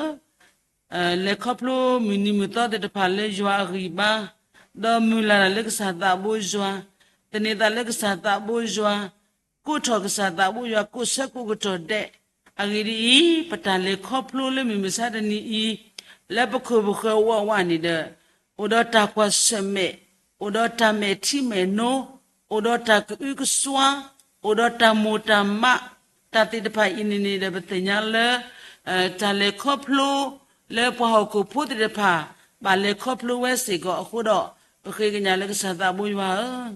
လဲၤခီဖျိမုၢ်နံၤမုၢ်သီသ့ၣ်တဖၣ်လၢယွၤအဂံၢ်ဘါ, ဒီးမုၢ်လၢ်တၢ်လၢကစၢ်သးဘိယွၤ, သန့ၤသးလၢကစၢ်သးဘိယွၤ, ကိးထီၣ်ကစၢ်သးဘိယွၤ ကိးဆၢကိးကတီၢ်ဒဲး, အဂ့ၢ်ဒ်အံၤ, ပတၢ်လဲၤခီဖျိလၢမုၢ်မဆါတနံၤအံၤ, လၢပခိၣ်ပဃၢၤဝးဝးန့ၣ်ဒီး, အိၣ်ဒီးတၢ်ကွၢ်ဆၢၣ်မဲာ်, အိၣ်ဒီးတၢ်မဲာ်ထံမဲာ်နိ, အိၣ်ဒီးတၢ်ကအုကစွါ, အိၣ်ဒီးတၢ်မိၢ်တၢ်မး, တၢ်သ့ၣ်တဖၣ်အံၤန့ၣ်န့ၣ်ဒီး ပသ့ၣ်ညါလၢ တၢ်လဲၤခီဖျိ လၢပှၤဟီၣ်ခိၣ်ဖိသ့ၣ်တဖၣ် ဘၣ်လဲၤခီဖျိဝဲစ့ၢ်ကီးအဃိဒီး, ပဃ့ကညးလၢကစၢ်သးဘိယွၤဧၢ,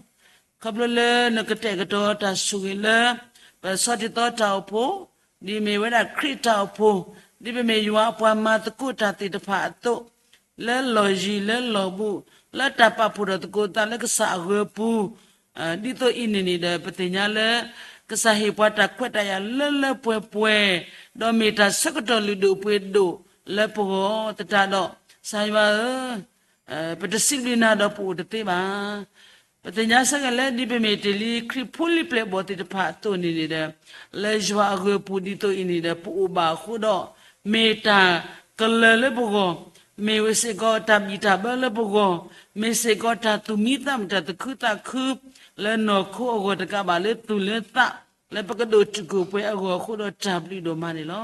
ခီဖျိလၢနကတဲာ်ကတီၤတၢ်ဆိၣ်ဂ့ၤလၢ ပဆီၣ်တံၢ်သီတၢ်အိၣ်ဖှိၣ်, ဒ်မ့ၢ်ဝဲဒၣ်ခရံာ်တၢ်အိၣ်ဖှိၣ်, ဒ်ပမ့ၢ်ယွၤအပှၤမၤသကိးတၢ်သ့ၣ်တဖၣ်အသိး, လၢလီၢ်ယံၤလၢလီၢ်ဘူး, လၢတၢ်ပာ်ဖှိၣ်ထီၣ်သကိးသးလၢကစၢ်အဂၢၤပူၤ, ဒ်သိးအံၤန့ၣ်န့ၣ်ဒီး ပသ့ၣ်ညါလၢ ကစၢ်ဟ့ၣ်ပှၤတၢ်ခွဲးတၢ်ယာ်လၢလၢပှဲၤပှဲၤ, ဒီးမ့ၢ်တၢ်ဆၢကတီၢ်လုၢ်ဒိၣ်ပှ့ၤဒိၣ်လၢပဂီၢ်သတးဒီး, ကစၢ်ယွၤဧၢ, ပတစံးဘျုးနၤဒီးပအိၣ်တသ့ဘၣ်. ပသ့ၣ်ညါဆၢက့ၤလၢဒ်ပမ့ၢ်တ့ၢ်လံခရံာ်ဖိလံၤပျဲၢ်ဘီၣ်သ့ၣ်တဖၣ်အသိးန့ၣ်န့ၣ်ဒီး, လၢယွၤအဂၢၤပူၤဒ်သိးအံၤန့ၣ်ဒီး ပအိၣ်ဘၣ်အဃိဒီး, မ့ၢ်တၢ်ကလၢၤလၢပဂီၢ်, မ့ၢ်ဝဲစ့ၢ်ကီးတၢ်ဘံၣ်တၢ်ဘၢလၢပဂီၢ်, မ့ၢ်စ့ၢ်ကီးတၢ်သူၣ်မံသးမုာ်တၢ်သူၣ်ခုသးခု, လၢနီၢ်ခိအဂီၢ်တကးဘၣ်လၢသူၣ်လၢသး, လၢပကဒိၣ်တုာ်ခိၣ်ပှဲၤအဂီၢ်အဃိဒီးတၢ်ဘျုးဒိၣ်မးန့ၣ်လီၤ.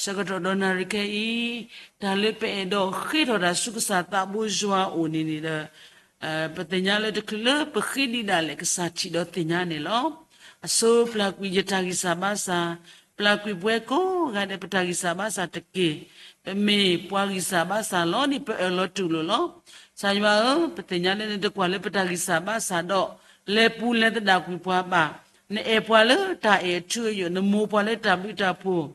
ဆၢကတီၢ်ဒီးနၣ်ရံၣ်ခဲအံၤ, တၢ်လၢပအဲၣ်ဒိးဃ့ထီၣ်တၢ်ဆူကစၢ်သးဘိယွၤအအိၣ်န့ၣ်န့ၣ်ဒီး, ပသ့ၣ်ညါလၢတချုးလၢပဃ့ဒံးဒၣ်လဲာ် ကစၢ်ထံၣ်ဒီးသ့ၣ်ညါန့ၣ်လီၤ. အဆိပျၢ်ကွံာ်ယတၢ်ဂံၢ်စၢ်ဘါစၢ်, ပျၢ်ကွံာ်ပဝဲကိးဂၤဒဲးပတၢ်ဂံၢ်စၢ်ဘါစၢ်တက့ၢ်. ပမ့ၢ်ပှၤဂံၢ်စၢ်ဘါစၢ်လီၤန့ၣ် ပအၢၣ်လီၤတူၢ်လိာ်လီၤ. ကစၢ်ယွၤဧၢ, ပသ့ၣ်ညါလၢနတကွၢ်လၢပတၢ်ဂံၢ်စၢ်ဘါစၢ်ဒီး, လဲၤပူၤလဲၤသဒၣ်ကွံာ်ပှၤဘၣ်. နအဲၣ်ပှၤလၢတၢ်အဲၣ်အထူအယိာ်, နမိၢ်ပှၤလၢတၢ်ဘျုးတၢ်ဖှိၣ်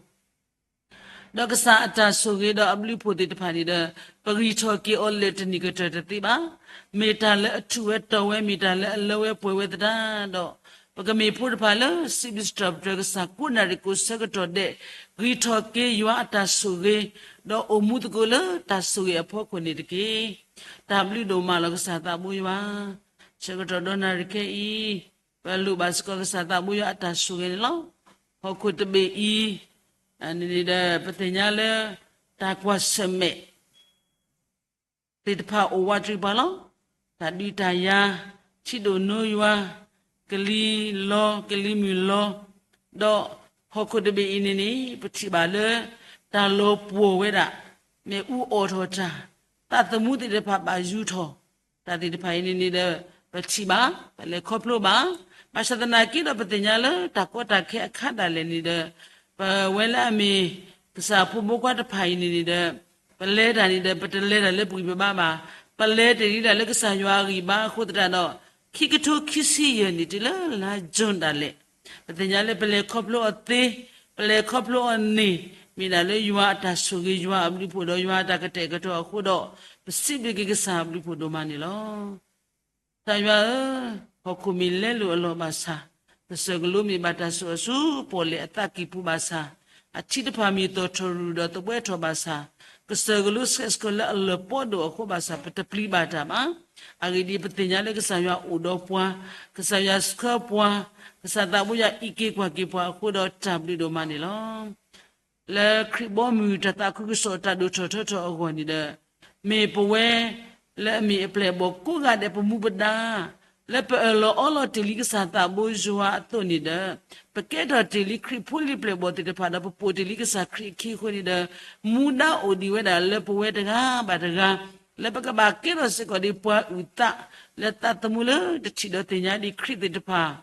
ဒီးကစၢ်အတၢ်ဆိၣ်ဂ့ၤဒီးအဘျုးအဖှိၣ်သ့ၣ်တဖၣ်န့ၣ်ဒီး, ပဂံၢ်ထီၣ်က့ၤအီၤလၢာ်တနံၣ်ကတၢၢ်တသ့ဘၣ်. မ့ၢ်တၢ်လၢအထူးဝဲတီၤဝဲ, မ့ၢ်တၢ်လၢအလၢဝဲပှဲၤဝဲသတးဒီး, ပကမ့ၢ်ဖိတဖၣ်လၢ စံးဘျုးစံးထီၣ်ပတြၢၤကစၢ်ကိးနၣ်ရံၣ်ကိးဆၢကတီၢ်ဒဲး, ဂံၢ်ထီၣ်က့ၤယွၤအတၢ်ဆိၣ်ဂ့ၤ, ဒီးအိၣ်မူသကိးလၢတၢ်ဆိၣ်ဂ့ၤအဖီခိၣ်န့ၣ်တက့ၢ်. တၢ်ဘျုးဒိၣ်မးလီၤကစၢ်သးဘိယွၤ, ဆၢကတီၢ်ဒီးနၣ်ရံၣ်ခဲအံၤ, ပလိၣ်ဘၣ်စ့ၢ်ကီးကစၢ်သးဘိယွၤအတၢ်ဆိၣ်ဂ့ၤန့ၣ်လီၤ. ဟီၣ်ခိၣ်တဘ့ၣ်အံၤ, န့ၣ်ဒီး ပသ့ၣ်ညါလၢ တၢ်ကွၢ်ဆၢၣ်မဲာ် သ့ၣ်တဖၣ်အိၣ်ဝးတရံးပှၤလီၤ. တၢ်ဒုးတၢ်ယၤ, ထံဒိၣ်နိယွၤ, ကလံၤလီၤ, ကလံၤမုၢ်လီၤ, ဒီးဟီၣ်ခိၣ်တဘ့ၣ်အံၤန့ၣ်န့ၣ် ပထံၣ်ဘၣ်လၢ တၢ်လီၤပှီၢ်ဝဲဒၣ်, မ့ၣ်အူအီၣ်ထီၣ်တၢ်, သးသမူသ့ၣ်တဖၣ်ဘၣ်ယူၤထီၣ်, တၢ်သ့ၣ်တဖၣ်အံၤန့ၣ်န့ၣ်ဒီး ပထံၣ်ဘၣ်, ပလဲၤခီဖျိဘၣ်. ဘၣ်ဆၣ်သနာ်က့ဒီးပသ့ၣ်ညါလၢတၢ်ကီတၢ်ခဲအခါဒၣ်လဲာ်န့ၣ်ဒီး ပဝဲလၢအမ့ၢ် ကစၢ်ဖိမုၣ်ဖိခွါတဖၣ်အံၤန့ၣ်န့ၣ်ဒီး ပလဲၤတၢ်န့ၣ်ဒီး ပတလဲၤတၢ်လၢပဂံၢ်ပဘါဘၣ်. ပလဲၤတ့ၢ်လံဒၣ်လၢကစၢ်ယွၤအဂံၢ်ဘါအဃိသတးဒီး ခံကထိခံဆံယဲၢ်နံၣ်တုၤလၢလါယူၤဒၣ်လဲာ်, ပသ့ၣ်ညါလၢပလဲၤခီဖျိအီၤသ့, ပလဲၤခီဖျိအီၤန့ၣ် မ့ၢ်ဒၣ်လၢယွၤအတၢ်ဆိၣ်ဂ့ၤ ယွၤအဘျုးဖှိၣ်ဒီးယွၤအတၢ်ကတဲာ်ကတီၤအဃိဒီး ပစံးဘျုးက့ၤကစၢ်အဘျုးဖှိၣ်ဒိၣ်မးန့ၣ်လီၤ. ကစၢ်ယွၤဧၢ, ဟီၣ်ခိၣ်မ့ၢ်လဲလိာ်အလီၢ်ဘၣ်ဆၣ်, ကစၢၢ်ကလိမ့ၢ်ဘၣ်တၢ်ဆိၣ်အၢဆူပီၣ်လဲၣ်အသးကံၢ်ပူၤဘၣ်ဆၣ်, အထံတဖၣ်မ့ၢ်သီၣ်ထီၣ်ရူၢ်ဒီးသဘှဲထီၣ်ဘၣ်ဆၣ်, ကစၢၢ်ကလိဆှဲးဆှီလၢအလၢၢ်ပီဒိၣ်အဃိဘၣ်ဆၣ် ပတပျံၤဘၣ်တၢ်ဘၣ်. အဂ့ၢ်ဒ်အံၤ, ပသ့ၣ်ညါလၢကစၢ်ယွၤအိၣ်ဒီးပှၤ, ကစၢ်ယွၤဆှၢပှၤ, ကစၢ်သးဘိယွၤအံးက့ၤကွၢ်က့ၤပှၤအဃိဒီးတၢ်ဘျုးဒိၣ်မးန့ၣ်လီၤ. လၢခရံာ်ဘီမုၢ်တၢ်သးခုကစီၣ်တၢ်ဒိၣ်ထီၣ်ထီထီၣ်အဂီၢ်န့ၣ်ဒီး, မ့ၢ်ပဝဲ လၢအမ့ၢ်အပျဲၢ်အဘီၣ်ကိးဂၤဒဲးပမူပဒါ, လၢပအၢၣ်လီၤအီလီၤတ့ၢ်လံကစၢ်သးဘိယွၤအသိးန့ၣ်ဒီး, ပကဲထီၣ်တ့ၢ်လံခရံာ်ဖိလံၤပျဲၢ်ဘီၣ်သ့ၣ်တဖၣ်ဒီး ပပိာ်တ့ၢ်လံကစၢ်ခရံာ်အခံအဃိန့ၣ်ဒီး, မူဒါအိၣ်ဒံးဝဲဒၣ်လၢပဝဲတဂၤဘၣ်တဂၤ, လၢပကဘၣ်ကဲထီၣ်စ့ၢ်ကီးဒံးပှၤအုၣ်သး, လၢသးသမူလၢတထံၣ်ဒီးသ့ၣ်ညါဒံးခရံာ်သ့ၣ်တဖၣ်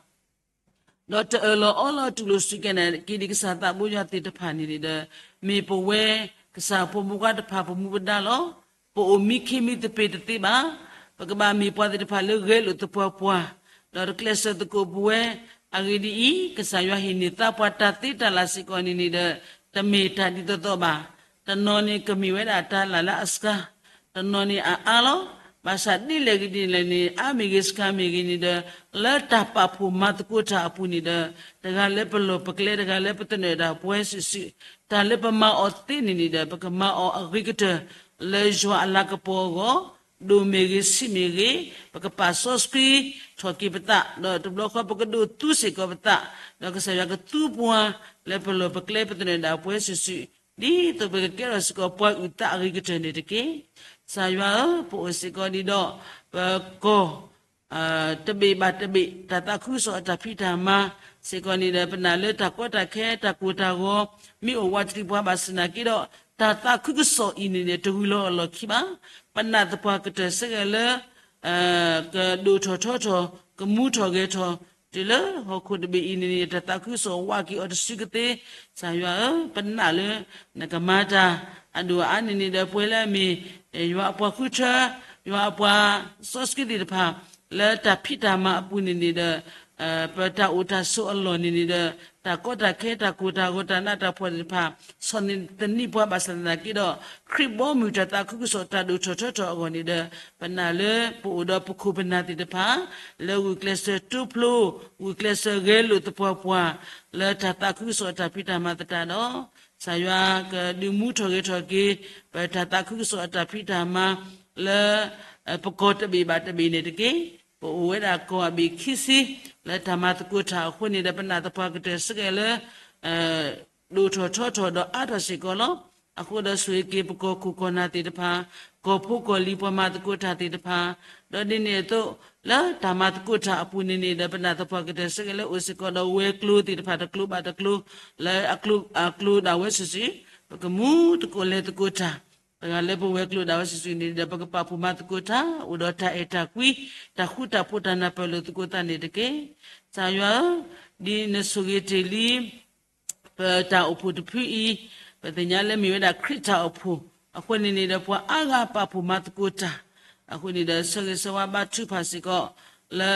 ဒီးတအၢၣ်လီၤအီလီၤတူၢ်လိာ်စူၢ်က့ၤနာ်က့ၤဒံးကစၢ်သးဘိယွၤသ့ၣ်တဖၣ်န့ၣ်န့ၣ်ဒီး, မ့ၢ်ပဝဲ ကစၢ်ဖိမုၣ်ဖိခွါတဖၣ်ပမူပဒါလီၤ. ပအိၣ်မံခ့မံသပ့ၤတသ့ဘၣ်. ပကဘၣ်မ့ၢ်ပှၤသ့ၣ်တဖၣ်လၢဂဲၤလိာ်သပှၢ်ပှၢ်, ဒီးတကျဲးစၢးသကိးပဝဲ. အဂ့ၢ်ဒ်အံၤ, ကစၢ်ယွၤဟ့ၣ်န့ၢ်သါပှၤတၢ်သ့တၢ်လၣ်စ့ၢ်ကီးန့ၣ်န့ၣ်ဒီး, တမ့ၢ်တၢ်ဒ်သိးသိးဘၣ်. တနီၤန့ၣ်ကမ့ၢ်ဝဲဒၣ်တၢ်လၣ်လၢအစှၤ, တနီၤန့ၣ်အအါလီၤ. ဘၣ်ဆၣ်ဒ်လဲၣ်ဂ့ၤဒ်လဲၣ်န့ၣ် အါမ့ၢ်ဂ့ၤစှၤမ့ၢ်ဂ့ၤန့ၣ်ဒီး, လၢတၢ်ပာ်ဖှိၣ်မၤသကိးတၢ်အပူၤန့ၣ်ဒီး, တဂၤလၢပလီၢ်ပကျဲ တဂၤလၢပသနၢၣ်တၢ်ပဝဲစုာ်စုာ်, တၢ်လၢပမၤအီၤသ့န့ၣ်န့ၣ်ဒီး ပကမၤအီၤအဂ့ၤကတၢၢ် လၢယွၤအလၤကပီၤအဂီၢ်, ဒိၣ်မ့ၢ်ဂ့ၤဆံးမ့ၢ်ဂ့ၤ, ပကပာ်စီဆှံထီၣ်က့ၤပသး, ဒီးတဘျီဃီပကဒိးသူစ့ၢ်ကီးပသး, ဒီးကစၢ်ယွၤကသူပှၤလၢပလီၢ်ပကျဲပသနၢၣ်ဒၣ်ပှဲၤစုာ်စုာ်, ဒ်သိးပကကဲထီၣ်စ့ၢ်ကီးပှၤအုၣ်သးအဂ့ၤကတၢၢ်န့ၣ်တက့ၢ်. ကစၢ်ယွၤဧၢ, ပအိၣ်စ့ၢ်ကီးဒံးဒီး ပကီၢ် တဘ့ၣ်ဘၣ်တဘ့ၣ် တၢ်သးခုကစီၣ်အတၢ်ဖံးတၢ်မၤစ့ၢ်ကီးန့ၣ်ဒီး ပနာ်လၢတၢ်ကီတၢ်ခဲ တၢ်ကိၢ်တၢ်ဂီၤ မ့ၢ်အိၣ်ဝးတရံးပှၤဘၣ်ဆၣ်သနာ်က့ဒီး တၢ်သးခုကစီၣ်အံၤန့ၣ်န့ၣ် တဂုၤလီၤအလီၢ်ခံဘၣ်. ပနာ်သပှၢ်ကတၢၢ်စ့ၢ်ကီးလၢ ကဒိၣ်ထီၣ်ထီထီၣ် ကမူထီၣ်ဂဲၤထီၣ် တုၤလၢဟီၣ်ခိၣ်တဘ့ၣ်အံၤန့ၣ်န့ၣ် တၢ်သးခုကစီၣ်ဝးက့ၤအီၤတစုကသ့. ကစၢ်ယွၤဧၢ, ပနာ်လၢ နကမၤတၢ်အဒိၣ်အအါန့ၣ်န့ၣ်ဒီး ပဝဲလၢအမ့ၢ် ယွၤအပှၤဃုထၢ ယွၤအပှၤစီဆှံသ့ၣ်တဖၣ် လၢတၢ်ဖံးတၢ်မၤအပူၤန့ၣ်န့ၣ်ဒီး ပတၢ်အိၣ်တၢ်ဆိးအလီၢ်န့ၣ်န့ၣ်ဒီး တၢ်ကီတၢ်ခဲ တၢ်ကိၢ်တၢ်ဂီၤ တၢ်နးတၢ်ဖှီၣ်သ့ၣ်တဖၣ် ဆီၣ်သနံးပှၤဘၣ်ဆၣ်သနာ်က့ဒီး ခရံာ်ဘီမုၢ်တၢ်သးခုကစီၣ် တၢ်ဒိၣ်ထီၣ်ထီထီၣ်အဂီၢ်န့ၣ်ဒီး ပနာ်လၢပအိၣ်ဒီးပခိၣ်ပနၢ်သ့ၣ်တဖၣ် လၢဂုာ်ကျဲးစၢးတိဖျိ ဂုာ်ကျဲးစၢးဂဲၤလိာ်သပှၢ်ပှၢ် လၢတၢ်သးခုကစီၣ်အတၢ်ဖံးတၢ်မၤသတးဒီး ကစၢ်ယွၤကဒုးမူထီၣ်ဂဲၤထီၣ်က့ၤ ပတၢ်သးခုကစီၣ်အတၢ်ဖံးတၢ်မၤ လၢ ပကီၢ်တဘ့ၣ်ဘၣ်တဘ့ၣ်န့ၣ်တက့ၢ်. ပအိၣ်ဝဲဒၣ်ကီၢ်အဘ့ၣ်ခံဆံ လၢတၢ်မၤသကိးတၢ်အဃိန့ၣ်ဒီး ပနာ်သပှၢ်ကတၢၢ်စ့ၢ်ကီးလၢ ဒိၣ်ထီၣ်ထီထီၣ်ဒီးအါထီၣ်စ့ၢ်ကီးလီၤ. အဃိဒီးဆိၣ်ဂ့ၤက့ၤပကီၢ်ခိၣ်ကီၢ်နၢ်သ့ၣ်တဖၣ် ကီၢ်ဖိကီၢ်လံၤပှၤမၤသကိးတၢ်သ့ၣ်တဖၣ် ဒီးဒ်န့ၣ်အသိး လၢတၢ်မၤသကိးတၢ်အပူၤန့ၣ်န့ၣ်ဒီး ပနာ်သပှၢ်ကတၢၢ်စ့ၢ်ကီးလၢအိၣ်စ့ၢ်ကီးဒီးဝဲၤကျိၤသ့ၣ်တဖၣ်တကျိၤဘၣ်တကျိၤ လၢအကျိၤဒၣ်ဝဲစုာ်စုာ် ပကမူသကိးလဲၤသကိးတၢ် တဂၤလၢပဝဲၤကျိၤဒၣ်ဝဲစုာ်စုာ်န့ၣ်ဒီး ပကပာ်ဖှိၣ်မၤသကိးတၢ် အိၣ်ဒီးတၢ်အဲၣ်တၢ်ကွံ တၢ်ဃူတၢ်ဖိးတၢ်နၢ်ပၢၢ်လိာ်သကိးသးန့ၣ်တက့ၢ်. ကစၢ်ယွၤဧၢ, ဒ်နဆိၣ်ဂ့ၤတ့ၢ်လံ ပတၢ်အိၣ်ဖှိၣ်တဖုအံၤ ပသ့ၣ်ညါလၢမ့ၢ်ဝဲဒၣ်ခရံာ်တၢ်အိၣ်ဖှိၣ် အဃိန့ၣ်န့ၣ်ဒီး ပှၤအါဂၤပာ်ဖှိၣ်မၤသကိးတၢ် အဃိန့ၣ်ဒီး ဆၢဂ့ၤဆၢဝါဘါထုကဖၣ်စ့ၢ်ကီး လၢ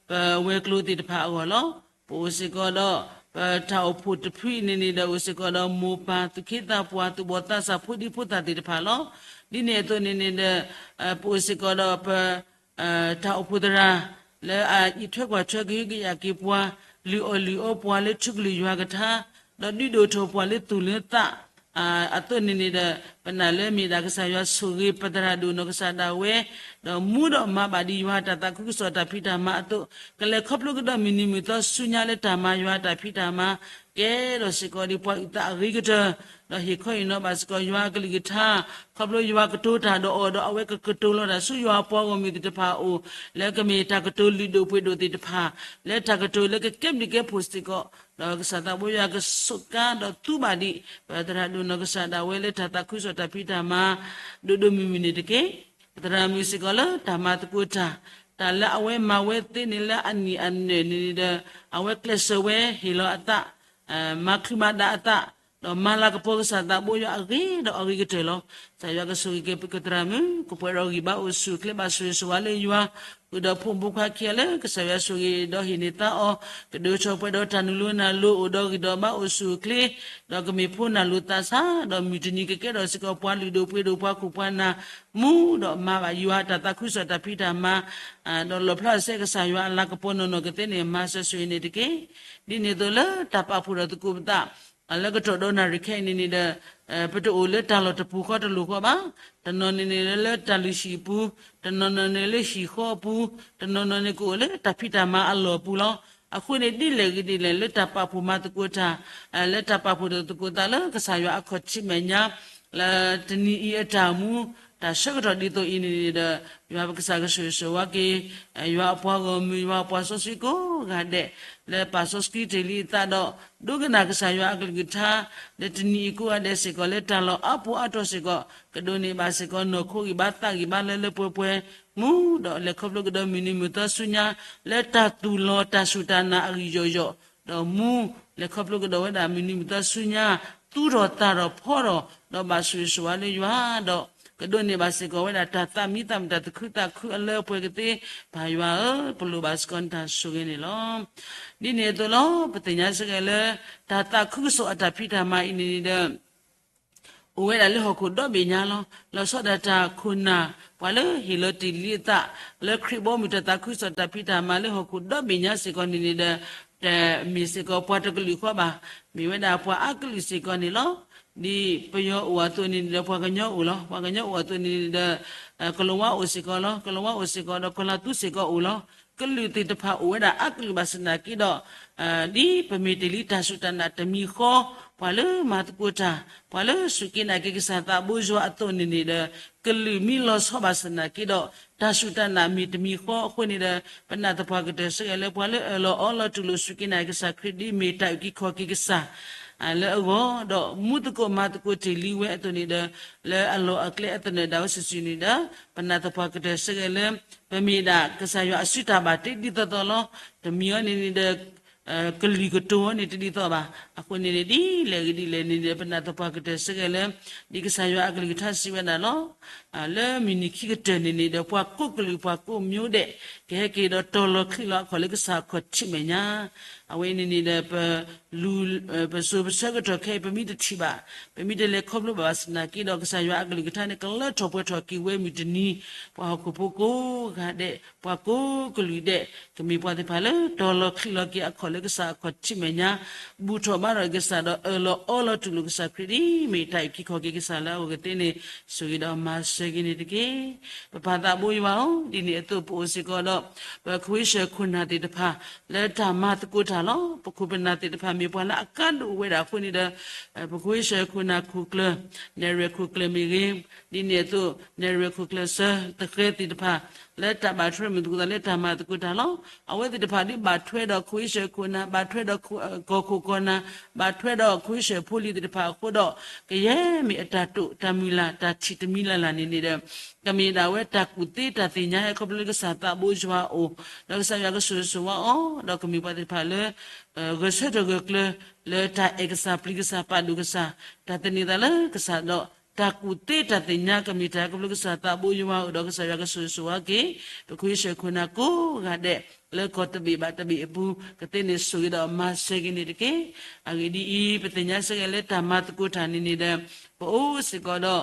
ပဝဲၤကျိၤသ့ၣ်တဖၣ်အဂီၢ်လီၤ. ပအိၣ်စ့ၢ်ကီးဒီး ပတၢ်အိၣ်ဖှိၣ်တဖုအံၤန့ၣ်န့ၣ်ဒီး အိၣ်စ့ၢ်ကီးဒီး မိၢ်ပၢ်သူၣ်က့သးပှၢ် သူၣ်ဘီၣ်သးစၢ် ဖိဒံဖိသၣ်သ့ၣ်တဖၣ်လီၤ. ဒ်န့ၣ်အသိးန့ၣ်န့ၣ်ဒီး ပအိၣ်စ့ၢ်ကီးဒီးပ တၢ်အိၣ်ဖှိၣ်သရၣ် လၢအအံးထွဲကွၢ်ထွဲကဟုကယာ်က့ၤပှၤ လုၢ်အီၣ်လုၢ်အီပှၤလၢထူကလုာ်ယွၤကထါ ဒီးဒုးဒိၣ်ထီၣ်ပှၤလၢသူၣ်လၢသး အသိးန့ၣ်န့ၣ်ဒီး ပနာ်လၢမ့ၢ်ဒၣ်ကစၢ်ယွၤဆိၣ်ဂ့ၤပသရၣ်ဒိၣ်နီၢ်ကစၢ်ဒၣ်ဝဲ ဒီးမူဒီးမၤဘၣ်ဒ်ယွၤတၢ်သးခုကစီၣ်တၢ်ဖံးတၢ်မၤအသိး ကလဲၤခီဖျိကဒီးမုၢ်နံၤမုၢ်သီဆူညါလၢတၢ်မၤယွၤတၢ်ဖံးတၢ်မၤ ကဲထီၣ်စ့ၢ်ကီးဒ်ပှၤအုၣ်သးအဂ့ၤကတၢၢ် ဒီးဟ့ၣ်ခီဟ့ၣ်နီၤဘၣ်စ့ၢ်ကီးယွၤအကလုၢ်ကထါ ခီဖျိယွၤကတိၤတၢ်ဒီးအီၤဒီး အဝဲကကတိၤလီၤတၢ်ဆူယွၤအပှၤဂီၢ်မုၢ်သ့ၣ်တဖၣ်အအိၣ် လၢကမ့ၢ်တၢ်ကတိၤလုၢ်ဒိၣ်ပှ့ၤဒိၣ်သ့ၣ်တဖၣ် လၢတၢ်ကတိၤလၢကကဲဘျုးကဲဖှိၣ်စ့ၢ်ကီး ဒီးကစၢ်သးဘိယွၤကစူးကါဒီးသူဘၣ်ဒံး ပသရၣ်ဒိၣ်နီၢ်ကစၢ်ဒၣ်ဝဲလၢတၢ်သးခုကစီၣ်တၢ်ဖံးတၢ်မၤ ဒိၣ်ဒိၣ်မုၢ်မုၢ်န့ၣ်တက့ၢ်. ပသရၣ်မုၣ်စ့ၢ်ကီးလၢတၢ်မၤသကိးတၢ် တၢ်လၢအဝဲမၤဝဲသ့န့ၣ်လၢအနံၣ်အနၢၣ်န့ၣ်ဒီး အဝဲကျဲးစၢးဝဲဟ့ၣ်လီၤအသး မၤချုးမၤဒါအသး ဒီးမၤလၤကပီၤကစၢ်သးဘိယွၤအဂ့ၤဒီးအဂ့ၤကတၢၢ်လီၤ. ကစၢ်ယွၤကဆိၣ်ဂ့ၤက့ၤပကသရၣ်မုၣ် ကပှဲၤဒီးဂံၢ်ဘါအိၣ်ဆူၣ်အိၣ်ချ့ဘၣ်ဆိၣ်ဂ့ၤဆိၣ်ဝါလၢယွၤ ဃုာ်ဒီးဖိမုၣ်ဖိခွါခံဂၤလၢ ကစၢ်ယွၤဆိၣ်ဂ့ၤဒီးဟ့ၣ်န့ၢ်သါအီၤ ကဒိၣ်ထီၣ်ပှဲၤဒီးတၢ်နုာ်လီၤနၢ်လီၤ အိၣ်ဒီးဂံၢ်ဒီးဘါအိၣ်ဆူၣ်အိၣ်ချ့ ဒီးကမ့ၢ်ဖိနၢ်လိၤသးဆါ ဒီးမုၢ်တနံၤကကဲထီၣ်စ့ၢ်ကီးပှၤလုၢ်ဒိၣ်ပှ့ၤဒိၣ်ပှၤခိၣ်ပှၤနၢ် မူဒီးမၤဘၣ်ယွၤတၢ်သးခုကစီၣ်တၢ်ဖံးတၢ်မၤ ဒီးလီၣ်ဖျါစဲကစၢ်ယွၤအလၤကပီၤနီၢ်နီၢ်ကသ့န့ၣ် မၤစၢၤဆိၣ်ဂ့ၤန့ၣ်တက့ၢ်. ဒ်န့ၣ်အသိးလၢတၢ်ပာ်ဖှိၣ်ထီၣ်သကိးပသး လၢကတီၢ်ဒီးနၣ်ရံၣ်ခဲအံၤန့ၣ်န့ၣ်ဒီး ပတအိၣ်လၢတၢ်လီၢ်တပူၤဃီတလိၤဃီဘၣ်. တနီၤန့ၣ်န့ၣ်လၢတၢ်လုၢ်ဟံၣ်အပူၤ, တနီၤနီၤန့ၣ်လၢဟံၣ်ဃီအပူၤ, တနီၤနီၤန့ၣ်ကအိၣ်လၢတၢ်ဖံးတၢ်မၤအလီၢ်အပူၤလီၤ. အဃိန့ၣ်ဒ်လဲၣ်ဂ့ၤဒ်လဲၣ် လၢတၢ်ပာ်ဖှိၣ်မၤသကိးတၢ် လၢတၢ်ပာ်ဖှိၣ်ထီၣ်သကိးသးလၢကစၢ်ယွၤအခီၣ်ထံးမဲာ်ညါ လၢတနံၤအံၤအတၢ်မူ တၢ်ဆၢကတီၢ်ဒ်သိးအံၤန့ၣ်န့ၣ်ဒီး ယွၤပကစၢ်ကဆိၣ်ဂ့ၤဆိၣ်ဝါက့ၤ ယွၤအပှၤဂီၢ်မုၢ် ယွၤအပှၤစီဆှံကိးဂၤဒဲး လၢပာ်စီဆှံတ့ၢ်လံအသးဒီး ဒိကနၣ်ကစၢ်ယွၤအကလုၢ်ကထါ လၢတနံၤအံၤကိးဂၤဒဲးစ့ၢ်ကီး လၢတၢ်လီၢ်အါပူၤအါတီၤစ့ၢ်ကီး ကဒိးန့ၢ်ဘၣ်စ့ၢ်ကီး နီၢ်ခိဂံၢ်ဘါသးဂံၢ်ဘါလၢလၢပှဲၤပှဲၤ မူဒီးလဲၤခီဖျိကဒီးမုၢ်နံၤမုၢ်သီဆူညါ လၢတၢ်သူၣ်လီၤတၢ်စူၢ်တၢ်နာ်အဂံၢ်ယီၢ်ယီၢ် ဒီးမူ လဲၤခီဖျိကဒီးဝဲဒၣ်မုၢ်နံၤမုၢ်သီဆူညါ သူၣ်ထီၣ်သၣ်ထီၣ်ဖီထီၣ် ဒီးဘၣ်ဆိၣ်ဂ့ၤဆိၣ်ဝါလၢယွၤဒီး ကဒိးန့ၢ်ဘၣ်စ့ၢ်ကီးဝဲဒၣ်တၢ်သးမံသးမုာ်တၢ်သးခုသးခုအလၢအပှဲၤကသ့ ပၢ်ယွၤဧၢ ပလိၣ်ဘၣ်စ့ၢ်ကီးနတၢ်ဆိၣ်ဂ့ၤန့ၣ်လီၤ. ဒ်န့ၣ်အသိးလီၤ ပသ့ၣ်ညါစ့ၢ်ကီးလၢ တၢ်သးခုကစီၣ်အတၢ်ဖံးတၢ်မၤအံၤန့ၣ်န့ၣ်ဒီး အိၣ်ဝဲဒၣ်လၢဟီၣ်ခိၣ်ဒီဘ့ၣ်ညါလီၤ. လီၤဆီဒၣ်တၢ်ခိၣ်နၢ် ပှၤလၢဟ့ၣ်လီၤတ့ၢ်လံအသး လၢခရံာ်ဘီမုၢ်တၢ်သးခုကစီၣ်တၢ်ဖံးတၢ်မၤလၢဟီၣ်ခိၣ်ဒီဘ့ၣ်ညါစ့ၢ်ကီးန့ၣ်န့ၣ်ဒီး တမ့ၢ်စ့ၢ်ကီးပှၤတကလုာ်ဃီဘၣ်, မ့ၢ်ဝဲဒၣ်ပှၤအါကလုာ်စ့ၢ်ကီးန့ၣ်လီၤ. ဒ်ပယီၤအိၣ်အသိးန့ၣ်ဒီး ပှၤကညီအိၣ်လီၤ. ပှၤကညီအိၣ်အသိးန့ၣ်ဒီး ကလီၤဝါအိၣ်စ့ၢ်ကီးလီၤ. ကလီၤဝါအိၣ်စ့ၢ်ကီးဒီး ကီၤလၤသူစ့ၢ်ကီးအိၣ်လီၤ. ကလုာ်သ့ၣ်တဖၣ်အိၣ်ဝဲဒၣ်အါကလုာ်ဘၣ်ဆၣ်သနာ်က့ဒီး ဒ်ပမ့ၢ်တ့ၢ်လံတၢ်စူၢ်တၢ်နာ်တမံၤဃီ, ပှၤလၢမၤသကိးတၢ်, ပှၤလၢစူၢ်က့ၤနာ်က့ၤကစၢ်သးဘိယွၤအသိးန့ၣ်န့ၣ်ဒီး ကလုာ်မ့ၢ်လီၤဆီဘၣ်ဆၣ်သနာ်က့ဒီး တၢ်စူၢ်တၢ်နာ်မ့ၢ်တမံၤဃီအဃိန့ၣ်ဒီး ပနာ်သပှၢ်ကတၢၢ်စ့ၢ်ကီးလၢပှၤလၢအၢၣ်လီၤအီလီၤတူၢ်လိာ်စူၢ်က့ၤနာ်က့ၤကစၢ်ခရံာ်ဒ်မ့ၢ်တၢ်အုၣ်က့ၤခီၣ်က့ၤကစၢ် လၢအဂီၢ်, ဒီးမူသကိးမၤသကိးတ့ၢ်လံဝဲအသိးန့ၣ်ဒီး လၢအလီၢ်အကျဲအသနၢၣ်ဒၣ်ဝဲစုာ်စုာ်န့ၣ်ဒီး ပနာ်သပှၢ်ကတၢၢ်စ့ၢ်ကီးလၢ ပမ့ၢ်ဒၣ်ကစၢ်ယွၤအစုတၢ်ဘၣ်တ့ဒ်သိးသိးလီၤ. တမံၤအံၤန့ၣ်န့ၣ်ဒီး ကလုာ်ကတိၤအီၤန့ၣ်တဒ်သိးဘၣ်. အဃိန့ၣ်န့ၣ် ဒ်လဲၣ်ဂ့ၤဒ်လဲၣ်န့ၣ်ဒီး ပနာ်သပှၢ်ကတၢၢ်စ့ၢ်ကီးလၢ ဒ်ကစၢ်ယွၤအကလုၢ်ကထါစံးဝဲဒၣ်လီၤ. လၢမုၢ်နံၤခံကတၢၢ်န့ၣ်န့ၣ်ဒီး ပှၤကိးကလုာ်ပှၤကိးမျိုးဒဲး ကဟဲက့ၤဒီးတီၤလီၤချံးလီၤအခီၣ်လၢကစၢ်အခီၣ်ထံးမဲာ်ညါ အဝဲန့ၣ်န့ၣ်ဒီး ပလူၤ ပစိၤပဆၢကတီၢ်ခဲအံၤ ပမ့ၢ်တထံၣ်ဘၣ်, ပမ့ၢ်တလဲၤခီဖျိဘၣ်ဘၣ်ဆၣ်သနာ်က့ဒီး ကစၢ်ယွၤအကလုၢ်ကထါန့ၣ် ကလၢထီၣ်ပှဲၤထီၣ်က့ၤဝဲမုၢ်တနံၤ, ပှၤဟီၣ်ခိၣ်ဖိကိးဂၤဒဲး, ပှၤကိးကလုာ်ဒဲး, ကမ့ၢ်ပှၤသ့ၣ်တဖၣ်လၢတီၤလီၤချံးလီၤက့ၤအခီၣ်လၢကစၢ်အခီၣ်ထံးမဲာ်ညါ, ဘူၣ်ထီၣ်ဘါထီၣ်ကစၢ်ဒီး အၢၣ်လီၤအီလီၤတူၢ်လိာ်ကစၢ်ခရံာ်ဒ်မ့ၢ်တၢ်အုၣ်က့ၤခီၣ်က့ၤကစၢ်လၢအဂီၢ်ကသ့န့ၣ် ဆိၣ်ဂ့ၤဒီးမၤစၢၤက့ၤန့ၣ်တက့ၢ်. ပပၢ်သးဘိယွၤဧၢ, ဒ်န့ၣ်အသိးပအိၣ်စ့ၢ်ကီးဒီး ပခိၣ်ဟံၣ်ဆၢၣ်ခိၣ်နၢ်သ့ၣ်တဖၣ် လၢတၢ်မၤသကိးတၢ်လီၤ. ပခိၣ်ပနၢ်သ့ၣ်တဖၣ်မ့ၢ်ပှၤလၢအကါဒိၣ်ဝဲဒၣ်အဃိန့ၣ်ဒီး ပခိၣ်ဟံၣ်ဆၢၣ်ခိၣ်နၢ်ခိၣ်ကျၢၢ်, နဲၣ်ရွဲၣ်ခိၣ်ကျၢၢ်မ့ၢ်ဂ့ၤ, ဒ်န့ၣ်အသိး နဲၣ်ရွဲၣ်ခိၣ်ကျၢၢ်ဆၢ သဃဲသ့ၣ်တဖၣ် လၢတၢ်ဘၣ်ထွဲမုၢ်သကိးသးလၢတၢ်မၤသကိးတၢ်လီၤ. အဝဲသ့ၣ်တဖၣ်ဒ်ဘၣ်ထွဲဒီးခိၣ်ဟံၣ်ဆၢၣ်ခိၣ်နၢ်, ဘၣ်ထွဲဒီးကီၢ်ခိၣ်ကီၢ်နၢ်, ဘၣ်ထွဲဒီးခိၣ်ဟံၣ်ဆၢၣ်ဖိလံၤသ့ၣ်တဖၣ်အဃိဒီး ကယဲၢ်မ့ၢ်အတၢ်တိာ်တၢ်မုၢ်လၢ် တၢ်ထံၣ်တမံၤလၢ်လၢ်န့ၣ်န့ၣ်ဒီး ကမ့ၢ်ဒၣ်ဝဲတၢ်ကူၣ်သ့တၢ်သ့ၣ်ညါဟဲခီဖျိလၢကစၢ်သးဘိယွၤအအိၣ်, ဒီးကစၢ်ယွၤကဆိၣ်ဂ့ၤဆိၣ်ဝါအီၤ, ဒီးကမ့ၢ်ပှၤသ့ၣ်တဖၣ်လၢ ဂဲၤဆၢထၢၣ်ဂၢၢ်ကျၢၤ လၢတၢ်အဲၣ်ကစၢ်ပျံၤကစၢ်ပာ်ဒိၣ်ကစၢ်, တၢ်သန့ၤသးလၢကစၢ်ဒီး တၢ်ကူၣ်သ့တၢ်သ့ၣ်ညါကမ့ၢ်တၢ်ဟဲခီဖျိကစၢ်သးဘိယွၤအအိၣ်ဒီး ကစၢ်ယွၤကဆိၣ်ဂ့ၤဆိၣ်ဝါက့ၤ ပခိၣ်ဟံၣ်ဆၢၣ်ခိၣ်နၢ်ကိးဂၤဒဲး လၢကီၢ်တဘ့ၣ်ဘၣ်တဘ့ၣ်အပူၤ ကသ့န့ၣ်ဆိၣ်ဂ့ၤဒီးမၤစၢၤက့ၤန့ၣ်တက့ၢ်. အဂ့ၢ်ဒ်အံၤ, ပသ့ၣ်ညါစ့ၢ်ကီးလၢတၢ်မၤသကိးတၢ်န့ၣ်န့ၣ်ဒီး ပအိၣ်စ့ၢ်ကီးဒီး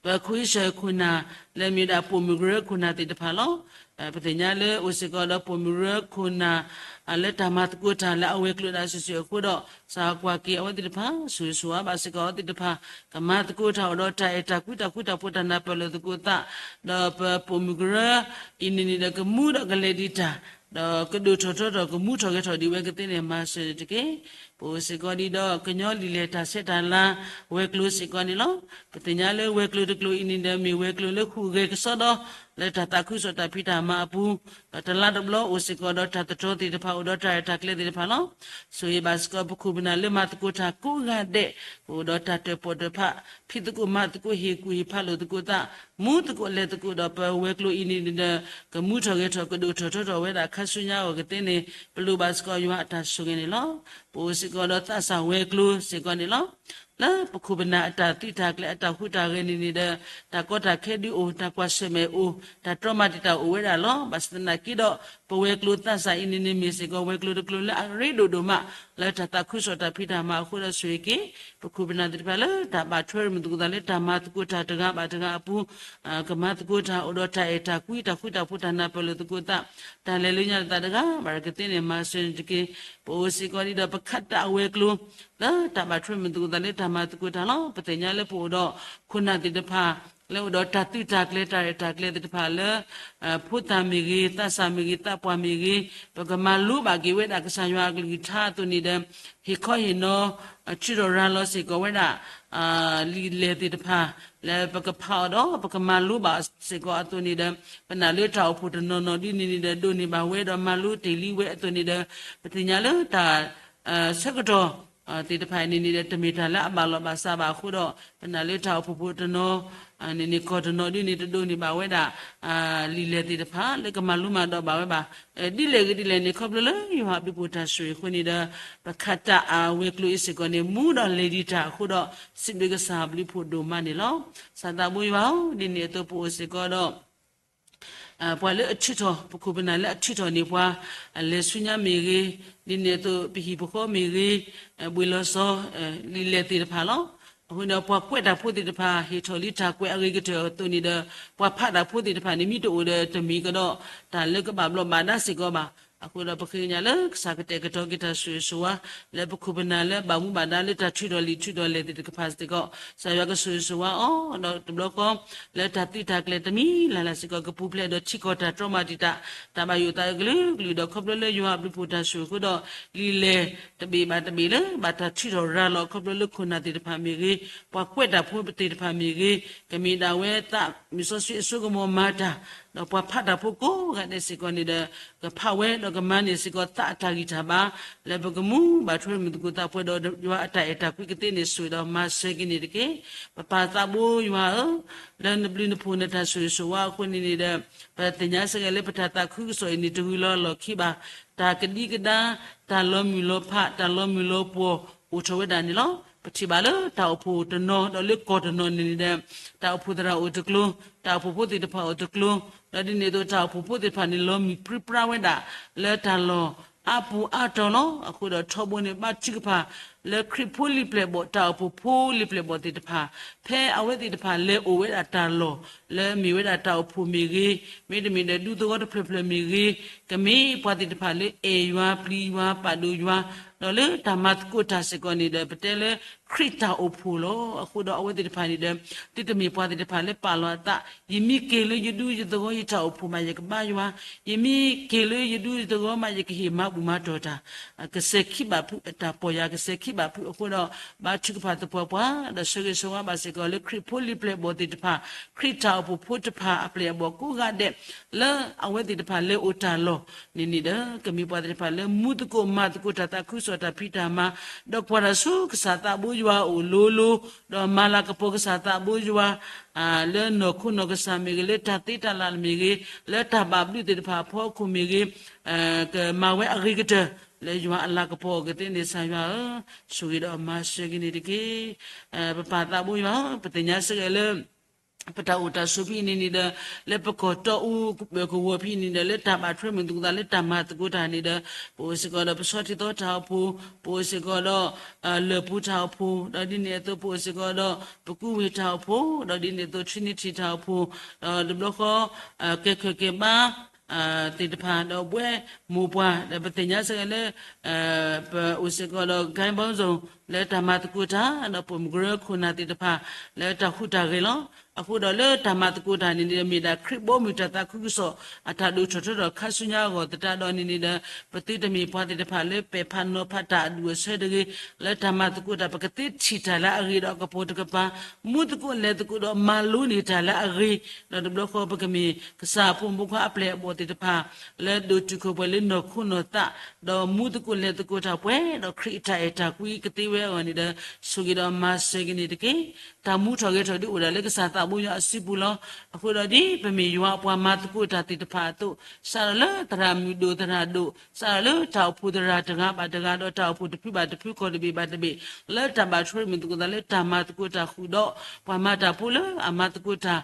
ပခိၣ်ဟံၣ်ဆၢၣ်ခိၣ်နၢ် လၢမ့ၢ်ဝဲဒၣ်ပိာ်မုၣ်ကရၢခိၣ်နၢ်သ့ၣ်တဖၣ်လီၤ. ပသ့ၣ်ညါလၢအိၣ်စ့ၢ်ကီးဒီးပိာ်မုၣ်ကရၢခိၣ်နၢ် လၢတၢ်မၤသကိးတၢ်လၢအဝဲၤကျိၤဒၣ်စုာ်စုာ်အဃိဒီး စးကွၢ်က့ၤအဝဲသ့ၣ်တဖၣ် ဆိၣ်ဂ့ၤဆိၣ်ဝါဘၣ်စ့ၢ်ကီးအဝဲသ့ၣ်တဖၣ် ကမၤသကိးတၢ်အိၣ်ဒီးတၢ်အဲၣ်တၢ်ကွံတၢ်ဃူတၢ်ဖိးတၢ်နၢ်ပၢၢ်လိာ်သကိးသး ဒီးပပိာ်မုၣ်ကရၢ အံၤန့ၣ်န့ၣ်ဒီးကမူဒီးကလဲၤဒံးတၢ် ဒီးကဒိၣ်ထီၣ်ထီထီၣ်ကမူထီၣ်ဂဲၤထီၣ်ဒံးဝဲကသ့န့ၣ် မၤစၢၤန့ၣ်တက့ၢ်. ပအိၣ်စ့ၢ်ကီးဒံးဒီးကညီလံာ်လဲၢ်တၢ်ဆဲးတၢ်လၤ ဝဲၤကျိၤစ့ၢ်ကီးန့ၣ်လီၤ. ပသ့ၣ်ညါလၢဝဲၤကျိၤတကျိၤအံၤန့ၣ်ဒီး မ့ၢ်ဝဲၤကျိၤလၢဟူးဂဲၤကစီဒီ လၢတၢ်သးခုကစီၣ်တၢ်ဖံးတၢ်မၤအပူၤ ဒီးတလါတဘျီအိၣ်စ့ၢ်ကီးဒီးတၢ်သတြီၤသ့ၣ်တဖၣ် အိၣ်ဒီးတၢ်ရဲၣ်တၢ်ကျဲၤသ့ၣ်တဖၣ်လီၤ. ဆိၣ်ဂ့ၤဘၣ်စ့ၢ်ကီးပခိၣ်ပနၢ်လၢမၤသကိးတၢ်ကိးဂၤဒဲး ပအိၣ်ဒီးတၢ်တၢၣ်ပီၣ်တၢၣ်ဖး ဖံးသကိးမၤသကိး ဟ့ၣ်ကူၣ်ဟ့ၣ်ဖးလိာ်သကိးသး မူသကိးလဲၤသကိးဒီးပဝဲၤကျိၤအံၤန့ၣ်ဒီး ကမူထီၣ်ဂဲၤထီၣ်ကဒိၣ်ထီၣ်ထီထီၣ်ဝဲဒၣ်ခါဆူညါအဂီၢ်ကသ့န့ၣ် ပလိၣ်ဘၣ်စ့ၢ်ကီးယွၤအတၢ်ဆိၣ်ဂ့ၤန့ၣ်လီၤ. ပအိၣ်စ့ၢ်ကီးဒီးသးစၢ်ဝဲၤကျိၤစ့ၢ်ကီးန့ၣ်လီၤ. လၢပခိၣ်ပနၢ်အတၢ်သုးတၢ်ကျဲၤအတၢ်ဟူးတၢ်ဂဲၤန့ၣ်န့ၣ်ဒီး တၢ်ကီတၢ်ခဲဒုးအိၣ် တၢ်ကွၢ်ဆၢၣ်မဲာ်အိၣ် တၢ်တြီမၤတံာ်တာ်အိၣ်ဝဲဒၣ်လီၤ. ဘၣ်ဆၣ်သနာ်က့ဒီး ပဝဲၤကျိၤသးစၢ်အံၤန့ၣ်န့ၣ် မ့ၢ်စ့ၢ်ကီးဝဲၤကျိၤတကျိၤလၢအရ့ဒိၣ်ဒိၣ်မး လၢတၢ်သးခုကစီၣ်တၢ်ဖံးတၢ်မၤအဃိဒီးဆိၣ်ဂ့ၤက့ၤ ပခိၣ်ပနၢ်သ့ၣ်တဖၣ်လၢတၢ်ဘၣ်ထွဲမုၢ်သကိးသးလၢတၢ်မၤသကိးတၢ်တဂၤဘၣ်တဂၤအပူၤ ကမၤသကိးတၢ်အိၣ်ဒီးတၢ်အဲၣ်တၢ်ကွံတၢ်ဃူတၢ်ဖိးတၢ်နၢ်ပၢၢ်လိာ်သကိးသး တၢ်လဲၤလၢညါလိာ်သးတဂၤဘၣ်တဂၤကသ့န့ၣ် မၤစၢၤန့ၣ်တက့ၢ်. ပအိၣ်စ့ၢ်ကီးဒံးဒီးပခးတၢ်အဝဲၤကျိၤ လၢတၢ်ဘၣ်ထွဲမုၢ်သကိးသးလၢတၢ်မၤသကိးတၢ်လီၤ. ပသ့ၣ်ညါလၢပအိၣ်ဒီးခိၣ်နၢ်သ့ၣ်တဖၣ် လၢအိၣ်ဒီးတၢ်သုးတၢ်ကျဲၤတၢ်ရဲၣ်တၢ်ကျဲၤသ့ၣ်တဖၣ်လၢ ဖိသၣ်မ့ၢ်ဂ့ၤ သးစၢ်မ့ၢ်ဂ့ၤ သးပှၢ်မ့ၢ်ဂ့ၤ ပကမၤလိဘၣ်က့ၤဝဲဒၣ်ကစၢ်ယွၤအကလုၢ်ကထါအသိးန့ၣ်ဒီး ဟ့ၣ်ခီဟ့ၣ်နီၤ ထုးထီၣ်ရၤလီၤစ့ၢ်ကီးဝဲဒၣ် လံာ်လဲၢ်သ့ၣ်တဖၣ် လၢပကဖးအီၤဒီး ပကမၤလိဘၣ်စ့ၢ်ကီးအသိးန့ၣ်ဒီး ပနာ်လၢတၢ်အိၣ်ဖှိၣ်တနီၤနီၤဒ်န့ၣ်န့ၣ်ဒီး ဒိးန့ၢ်ဘၣ်ဝဲဒီးမၤလိတ့ၢ်လံဝဲအသိးန့ၣ်ဒီး ပသ့ၣ်ညါလၢတၢ် ဆၢကတီၢ် သ့ၣ်တဖၣ်အံၤန့ၣ်န့ၣ်ဒီး တမ့ၢ်တၢ်လၢအဘၣ်လီၤဘၣ်စးဘၣ်အဃိဒီး ပနာ်လၢတၢ်အိၣ်ဖှိၣ်ဖိတနီၤန့ၣ်န့ၣ် ကီၢ်တနီၤဒ်န့ၣ် တဒိးန့ၢ်ဘၣ်ဝဲဒၣ် လံာ်လဲၢ်သ့ၣ်တဖၣ် လၢကမၤလိမၤဒိးဘၣ်ဝဲဘၣ်. ဒ်လဲၣ်ဂ့ၤဒ်လဲၣ်န့ၣ် ခီဖျိလၢယွၤအဘျုးဖှိၣ်တၢ်ဆိၣ်ဂ့ၤအဃိန့ၣ်ဒီး ပခးတၢ်အဝဲၤကျိၤအံၤစ့ၢ်ကီးန့ၣ် မူဒီးလဲၤဒံးတၢ်အဃိဒီး စံးဘျုးကစၢ်အဘျုးဖှိၣ်ဒိၣ်မးန့ၣ်လီၤ. ကစၢ်သးဘိယွၤဧၢ, ဒ်န့ၣ်အသိးပအိၣ်စ့ၢ်ကီးဒီး ပှၤလၢအထုးထီၣ် ပခိၣ်ပနၢ်လၢအထုးထီၣ်န့ၢ်ပှၤ လဲၤဆူညါမ့ၢ်ဂ့ၤ, ဒ်န့ၣ်အသိး ပဟံၣ်ပဃီမ့ၢ်ဂ့ၤ, ဘှ့ၣ်လီၤစီၤ လံာ်လဲၢ်သ့ၣ်တဖၣ်လီၤ. အဃိန့ၣ်ဒီး ပှၤကွဲးတၢ်ဖိသ့ၣ်တဖၣ် ဟ့ၣ်ထီၣ်လံတၢ်ကွဲးအဂ့ၤကတၢၢ်အသိးန့ၣ်ဒီး ပှၤဖးတၢ်ဖိသ့ၣ်တဖၣ်န့ၣ် မ့ၢ်တအိၣ်ဒီးတမ့ၢ်ကဒီး တၢ်လၢကဘၣ်ဘျီးဘၣ်ဒါစ့ၢ်ကီးဘၣ်. အဃိဒီးပဃ့ကညးလၢကစၢ်ကတဲာ်ကတီၤက့ၤတၢ်ဆိၣ်ဂ့ၤဆိၣ်ဝါ လၢပခိၣ်ပနၢ်လၢဘၣ်မူဘၣ်ဒါလၢတၢ်ထုးထီၣ်လံာ်ထုးထီၣ်လဲၢ်သ့ၣ်တဖၣ်စ့ၢ်ကီး ကစၢ်ယွၤကဆိၣ်ဂ့ၤဆိၣ်ဝါအီၤ ဒီးတဘျီဃီ လၢတၢ်သုးတၢ်ကျဲၤတမံၤလၢ်လၢ်စ့ၢ်ကီး ကပူၤဖျဲးဒီးထံကီၢ်တၢ်တြီမၤတံာ်တာ် တၢ်ဘၣ်ယိၣ်သးအုးကလုာ်ကလုာ်ဒီး ခီဖျိလၢယွၤအဘျုးဖှိၣ်တၢ်ဆိၣ်ဂ့ၤအဃိဒီး လံာ်လဲၢ်တဘ့ၣ်ဘၣ်တဘ့ၣ်လၢ ဘၣ်တၢ်ထုးထီၣ်ရၤလီၤ ခီဖျိလၢခိၣ်နၢ်သ့ၣ်တဖၣ်မ့ၢ်ဂ့ၤ, ပှၤကွဲးတၢ်ဖိသ့ၣ်တဖၣ်မ့ၢ်ဂ့ၤ, ကမ့ၢ်ဒၣ်ဝဲသးမုၢ်စီဆှံအစိကမီၤမၤတၢ်, ဒီးပှၤဖးတၢ်ဖိကိးဂၤဒဲးစ့ၢ်ကီးန့ၣ်ဒီး ကဖးဝဲဒီးကမၤန့ၢ်စ့ၢ်ကီးသးအတၢ်ဂံၢ်တၢ်ဘါ လၢပကမူဘၣ်ထွဲမုာ်သကိးသးပှဲၤဒီးယွၤအတၢ်အဲၣ်တၢ်ကွံကသ့န့ၣ် ဆိၣ်ဂ့ၤဒီးမၤစၢၤက့ၤန့ၣ်တက့ၢ်. ပပၢ်သးဘိယွၤဧၢ, လၢနဘျုးနဖှိၣ်နတၢ်ဆိၣ်ဂ့ၤဆိၣ်ဝါအဃိန့ၣ်န့ၣ်ဒီး ပသ့ၣ်ညါစ့ၢ်ကီးလၢပတၢ်သးခုကစီၣ်အံၤန့ၣ် တဂုၤလီၤလီၢ်ခံဘၣ်. တၢ်ကဒံကဒါ, တၢ်လီၤမုၢ်လီၤဖး, တၢ်လီၤမုၢ်လီၤပှီၢ် အိၣ်ထီၣ်ဝဲဒၣ်န့ၣ်လီၤ. ပထံၣ်ဘၣ်လၢတၢ်အိၣ်ဖှိၣ်တနီၤ ဒီးလၢကီၢ်တနီၤန့ၣ်န့ၣ်ဒီး တၢ်အိၣ်ဖှိၣ်သရၣ်အိၣ်တကျိၤ, တၢ်အိၣ်ဖှိၣ်ဖိသ့ၣ်တဖၣ်အိၣ်တကျိၤ, ဒီးဒ်န့ၣ်အသိးတၢ်အိၣ်ဖှိၣ်ဖိသ့ၣ်တဖၣ်န့ၣ် လီၤမုၢ်ပြံပြါဝဲဒၣ် လၢတၢ်လီၢ်အါပူၤအါတီၤလီၤ. အဃိဒီးထီဘိန့ၣ်ဘါထုကဖၣ် လၢခရံာ်ဖိလံာ်ပျဲၢ်ဘီၣ် တၢ်အိၣ်ဖှိၣ်ဖိလံာ်ပျဲၢ်ဘီၣ်သ့ၣ်တဖၣ် ဖဲအဝဲသ့ၣ်တဖၣ်လဲၤအိၣ်ဝဲဒၣ်တၢ်လီၢ် လၢမ့ၢ်ဝဲဒၣ်တၢ်အိၣ်ဖှိၣ်မ့ၢ်ဂ့ၤ, မ့တမ့ၢ်ဒီးဒူသဝီတဖျၢၣ်ဖျၢၣ်မ့ၢ်ဂ့ၤ, ကမ့ၢ်ပှၤသ့ၣ်တဖၣ်လၢအဲၣ်ယွၤပျံၤယွၤပာ်ဒိၣ်ယွၤ, ဒီးလၢတၢ်မၤသကိးတၢ်စ့ၢ်ကီးန့ၣ်ဒီး ပတဲလၢခရံာ်တၢ်အိၣ်ဖှိၣ်လီၤ. အဃိဒီးအဝဲသ့ၣ်တဖၣ်န့ၣ်ဒီး သုတမ့ၢ်ပှၤသ့ၣ်တဖၣ်လၢပာ်လီၤအသး, ယမ့ၢ်က့ၤလၢယဒူယသဝီယတၢ်အိၣ်ဖှိၣ်မး ယကဘါယွၤ, ယမ့ၢ်က့ၤလၢယဒူယသဝီမး ယကဟ့ၣ်မၤဘူၣ်မၤတီၢ်တၢ် ကစဲၤခံဘၣ်ဖုး တၢ်ပီၢ်ယၤကစဲၤခံဘၣ်ဖုးအဃိဒီး ဘါထုကဖၣ်သပှၢ်ပှၢ် ဒီးဆိၣ်ဂ့ၤဆိၣ်ဝါဘၣ်စ့ၢ်ကီးလၢခရံာ်ဖိလံာ်ပျဲၢ်ဘီၣ်သ့ၣ်တဖၣ်, ခရံာ်တၢ်အိၣ်ဖှိၣ်ဖိတဖၣ်အပျဲၢ်အဘီၣ်ကိးဂၤဒဲး လၢအဝဲသ့ၣ်တဖၣ်လဲၤအိၣ်တၢ်လီၢ်န့ၣ်န့ၣ်ဒီး ကမ့ၢ်ပှၤသ့ၣ်တဖၣ်လၢမူသကိးမၤသကိးတၢ်သးခုကစီၣ်တၢ်ဖံးတၢ်မၤ, ဒီးကွၢ်တၢ်ဆူကစၢ်သးဘိယွၤအအိၣ်လိၤလိၤ, ဒီးမၤလၤကပီၤကစၢ်သးဘိယွၤ လၢနီၢ်ခိနီၢ်ကစၢ်မ့ၢ်ဂ့ၤ, လၢတၢ်သ့တၢ်လၢ်မ့ၢ်ဂ့ၤ, လၢတၢ်ဘၣ်ဘျုးသ့ၣ်တဖၣ်အဖီခိၣ်မ့ၢ်ဂ့ၤ, ကမၤဝဲအဂ့ၤကတၢၢ် လၢယွၤအလၤကပီၤအကသ့န့ၣ် ကစၢ်ယွၤဧၢ, ဆိၣ်ဂ့ၤဒီးမၤစၢၤက့ၤန့ၣ်တက့ၢ်. ပပၢ်သးဘိယွၤဧၢ, ပသ့ၣ်ညါစ့ၢ်ကီးလၢ ပတၢ်အိၣ်တၢ်ဆိးဖဲအံၤန့ၣ်န့ၣ်ဒီး လၢပကီၢ်တီအူကဝီၤဖဲအံၤန့ၣ်ဒီး လၢတၢ်ဘၣ်ထွဲမုာ်သကိးသး လၢတၢ်မၤသကိးတၢ်န့ၣ်ဒီး ပအိၣ်စ့ၢ်ကီးဒီးပဆီထံသီတၢ်အိၣ်ဖှိၣ်, ပအိၣ်စ့ၢ်ကီးဒီး လၢၢ်ပူၤတၢ်အိၣ်ဖှိၣ်, ဒီးဒ်န့ၣ်အသိး ပအိၣ်စ့ၢ်ကီးဒီး ပကူဝ့ၢ်တၢ်အိၣ်ဖှိၣ်, ဒီးဒ်န့ၣ်အသိး Trinity တၢ်အိၣ်ဖှိၣ်, ဒီးတဘျီဃီ ကဲခၢၣ်ကဲဘါ သ့ၣ်တဖၣ် ဒီးဘှဲမိၢ်ပှၢ် ဒီးပသ့ၣ်ညါစ့ၢ်ကီးလၢ ပအိၣ်စ့ၢ်ကီးဒီး ကဲဘီစိၤ လၢတၢ်မၤသကိးတၢ် ဒီးပိာ်မုၣ်ကရၢခိၣ်နၢ်သ့ၣ်တဖၣ် လၢတၢ်ဟူးတၢ်ဂဲၤလီၤ. အဃိဒီးလၢတၢ်မၤသကိးတၢ်န့ၣ်န့ၣ်ဒီး မ့ၢ်ဒၣ်ခရံာ်ဘီမုၢ်တၢ်သးခုကစီၣ် အတၢ်ဒိၣ်ထီၣ်ထီထီၣ်ခါဆူညါအဂီၢ်သတးဒီးန့ၣ်န့ၣ်ဒီး ပသုတမ့ၢ်ပှၤသ့ၣ်တဖၣ်လၢပဲာ်ဖးနီၤဖးတၢ်အဒူၣ်အဆၢတဂ့ၤ, လၢတၢ်မၤသကိးတၢ် ပကသ့ထံၣ်တၢ်လၢအဂ့ၤဒီးအကပိာ်တကပၤ, မူသကိးလဲၤသကိးဒီးမၤလိန့ၢ်တၢ်လၢအဂ့ၤ, ဒီးတဘျီဃီပကမ့ၢ်ကစၢ်အဖိမုၣ်ဖိခွါအပျဲၢ်အဘီၣ်သ့ၣ်တဖၣ် လၢဒိၣ်တုာ်ခိၣ်ပှဲၤလၢနီၢ်ခိနီၢ်သး, ဒီးမူသကိးလဲၤသကိးတၢ်ပှဲၤဒီးခရံာ်အတၢ်အဲၣ်တၢ်ကွံကသ့ဝဲအဂီၢ်န့ၣ်ဒီး ဆိၣ်ဂ့ၤဒီးမၤစၢၤက့ၤန့ၣ်တက့ၢ်. တၢ်မူထီၣ်ဂဲၤထီၣ်ဒုးအိၣ်ဒၣ်လၢကစၢ်သးဘိယွၤအစုပူၤလီၤ. အဃိဒီးဒ်ပမ့ၢ်ယွၤအပှၤမၤသကိးတၢ်သ့ၣ်တဖၣ်အသိး, စးထီၣ်လၢသရၣ်မုၣ်ဒိၣ်သရၣ်ဒိၣ်, စးထီၣ်လၢတၢ်အိၣ်ဖှိၣ်သရၣ်တဂၤဘၣ်တဂၤ ဒီးတၢ်အိၣ်ဖှိၣ်တဖုဘၣ်တဖု ကီၢ်တဘ့ၣ်ဘၣ်တဘ့ၣ် လၢတၢ်ဘၣ်ထွဲမုာ်သကိးသးလၢတၢ်မၤသကိးတၢ်ဃုာ်ဒီး ပှၤမၤတၢ်ဖိလၢအမၤသကိးတၢ်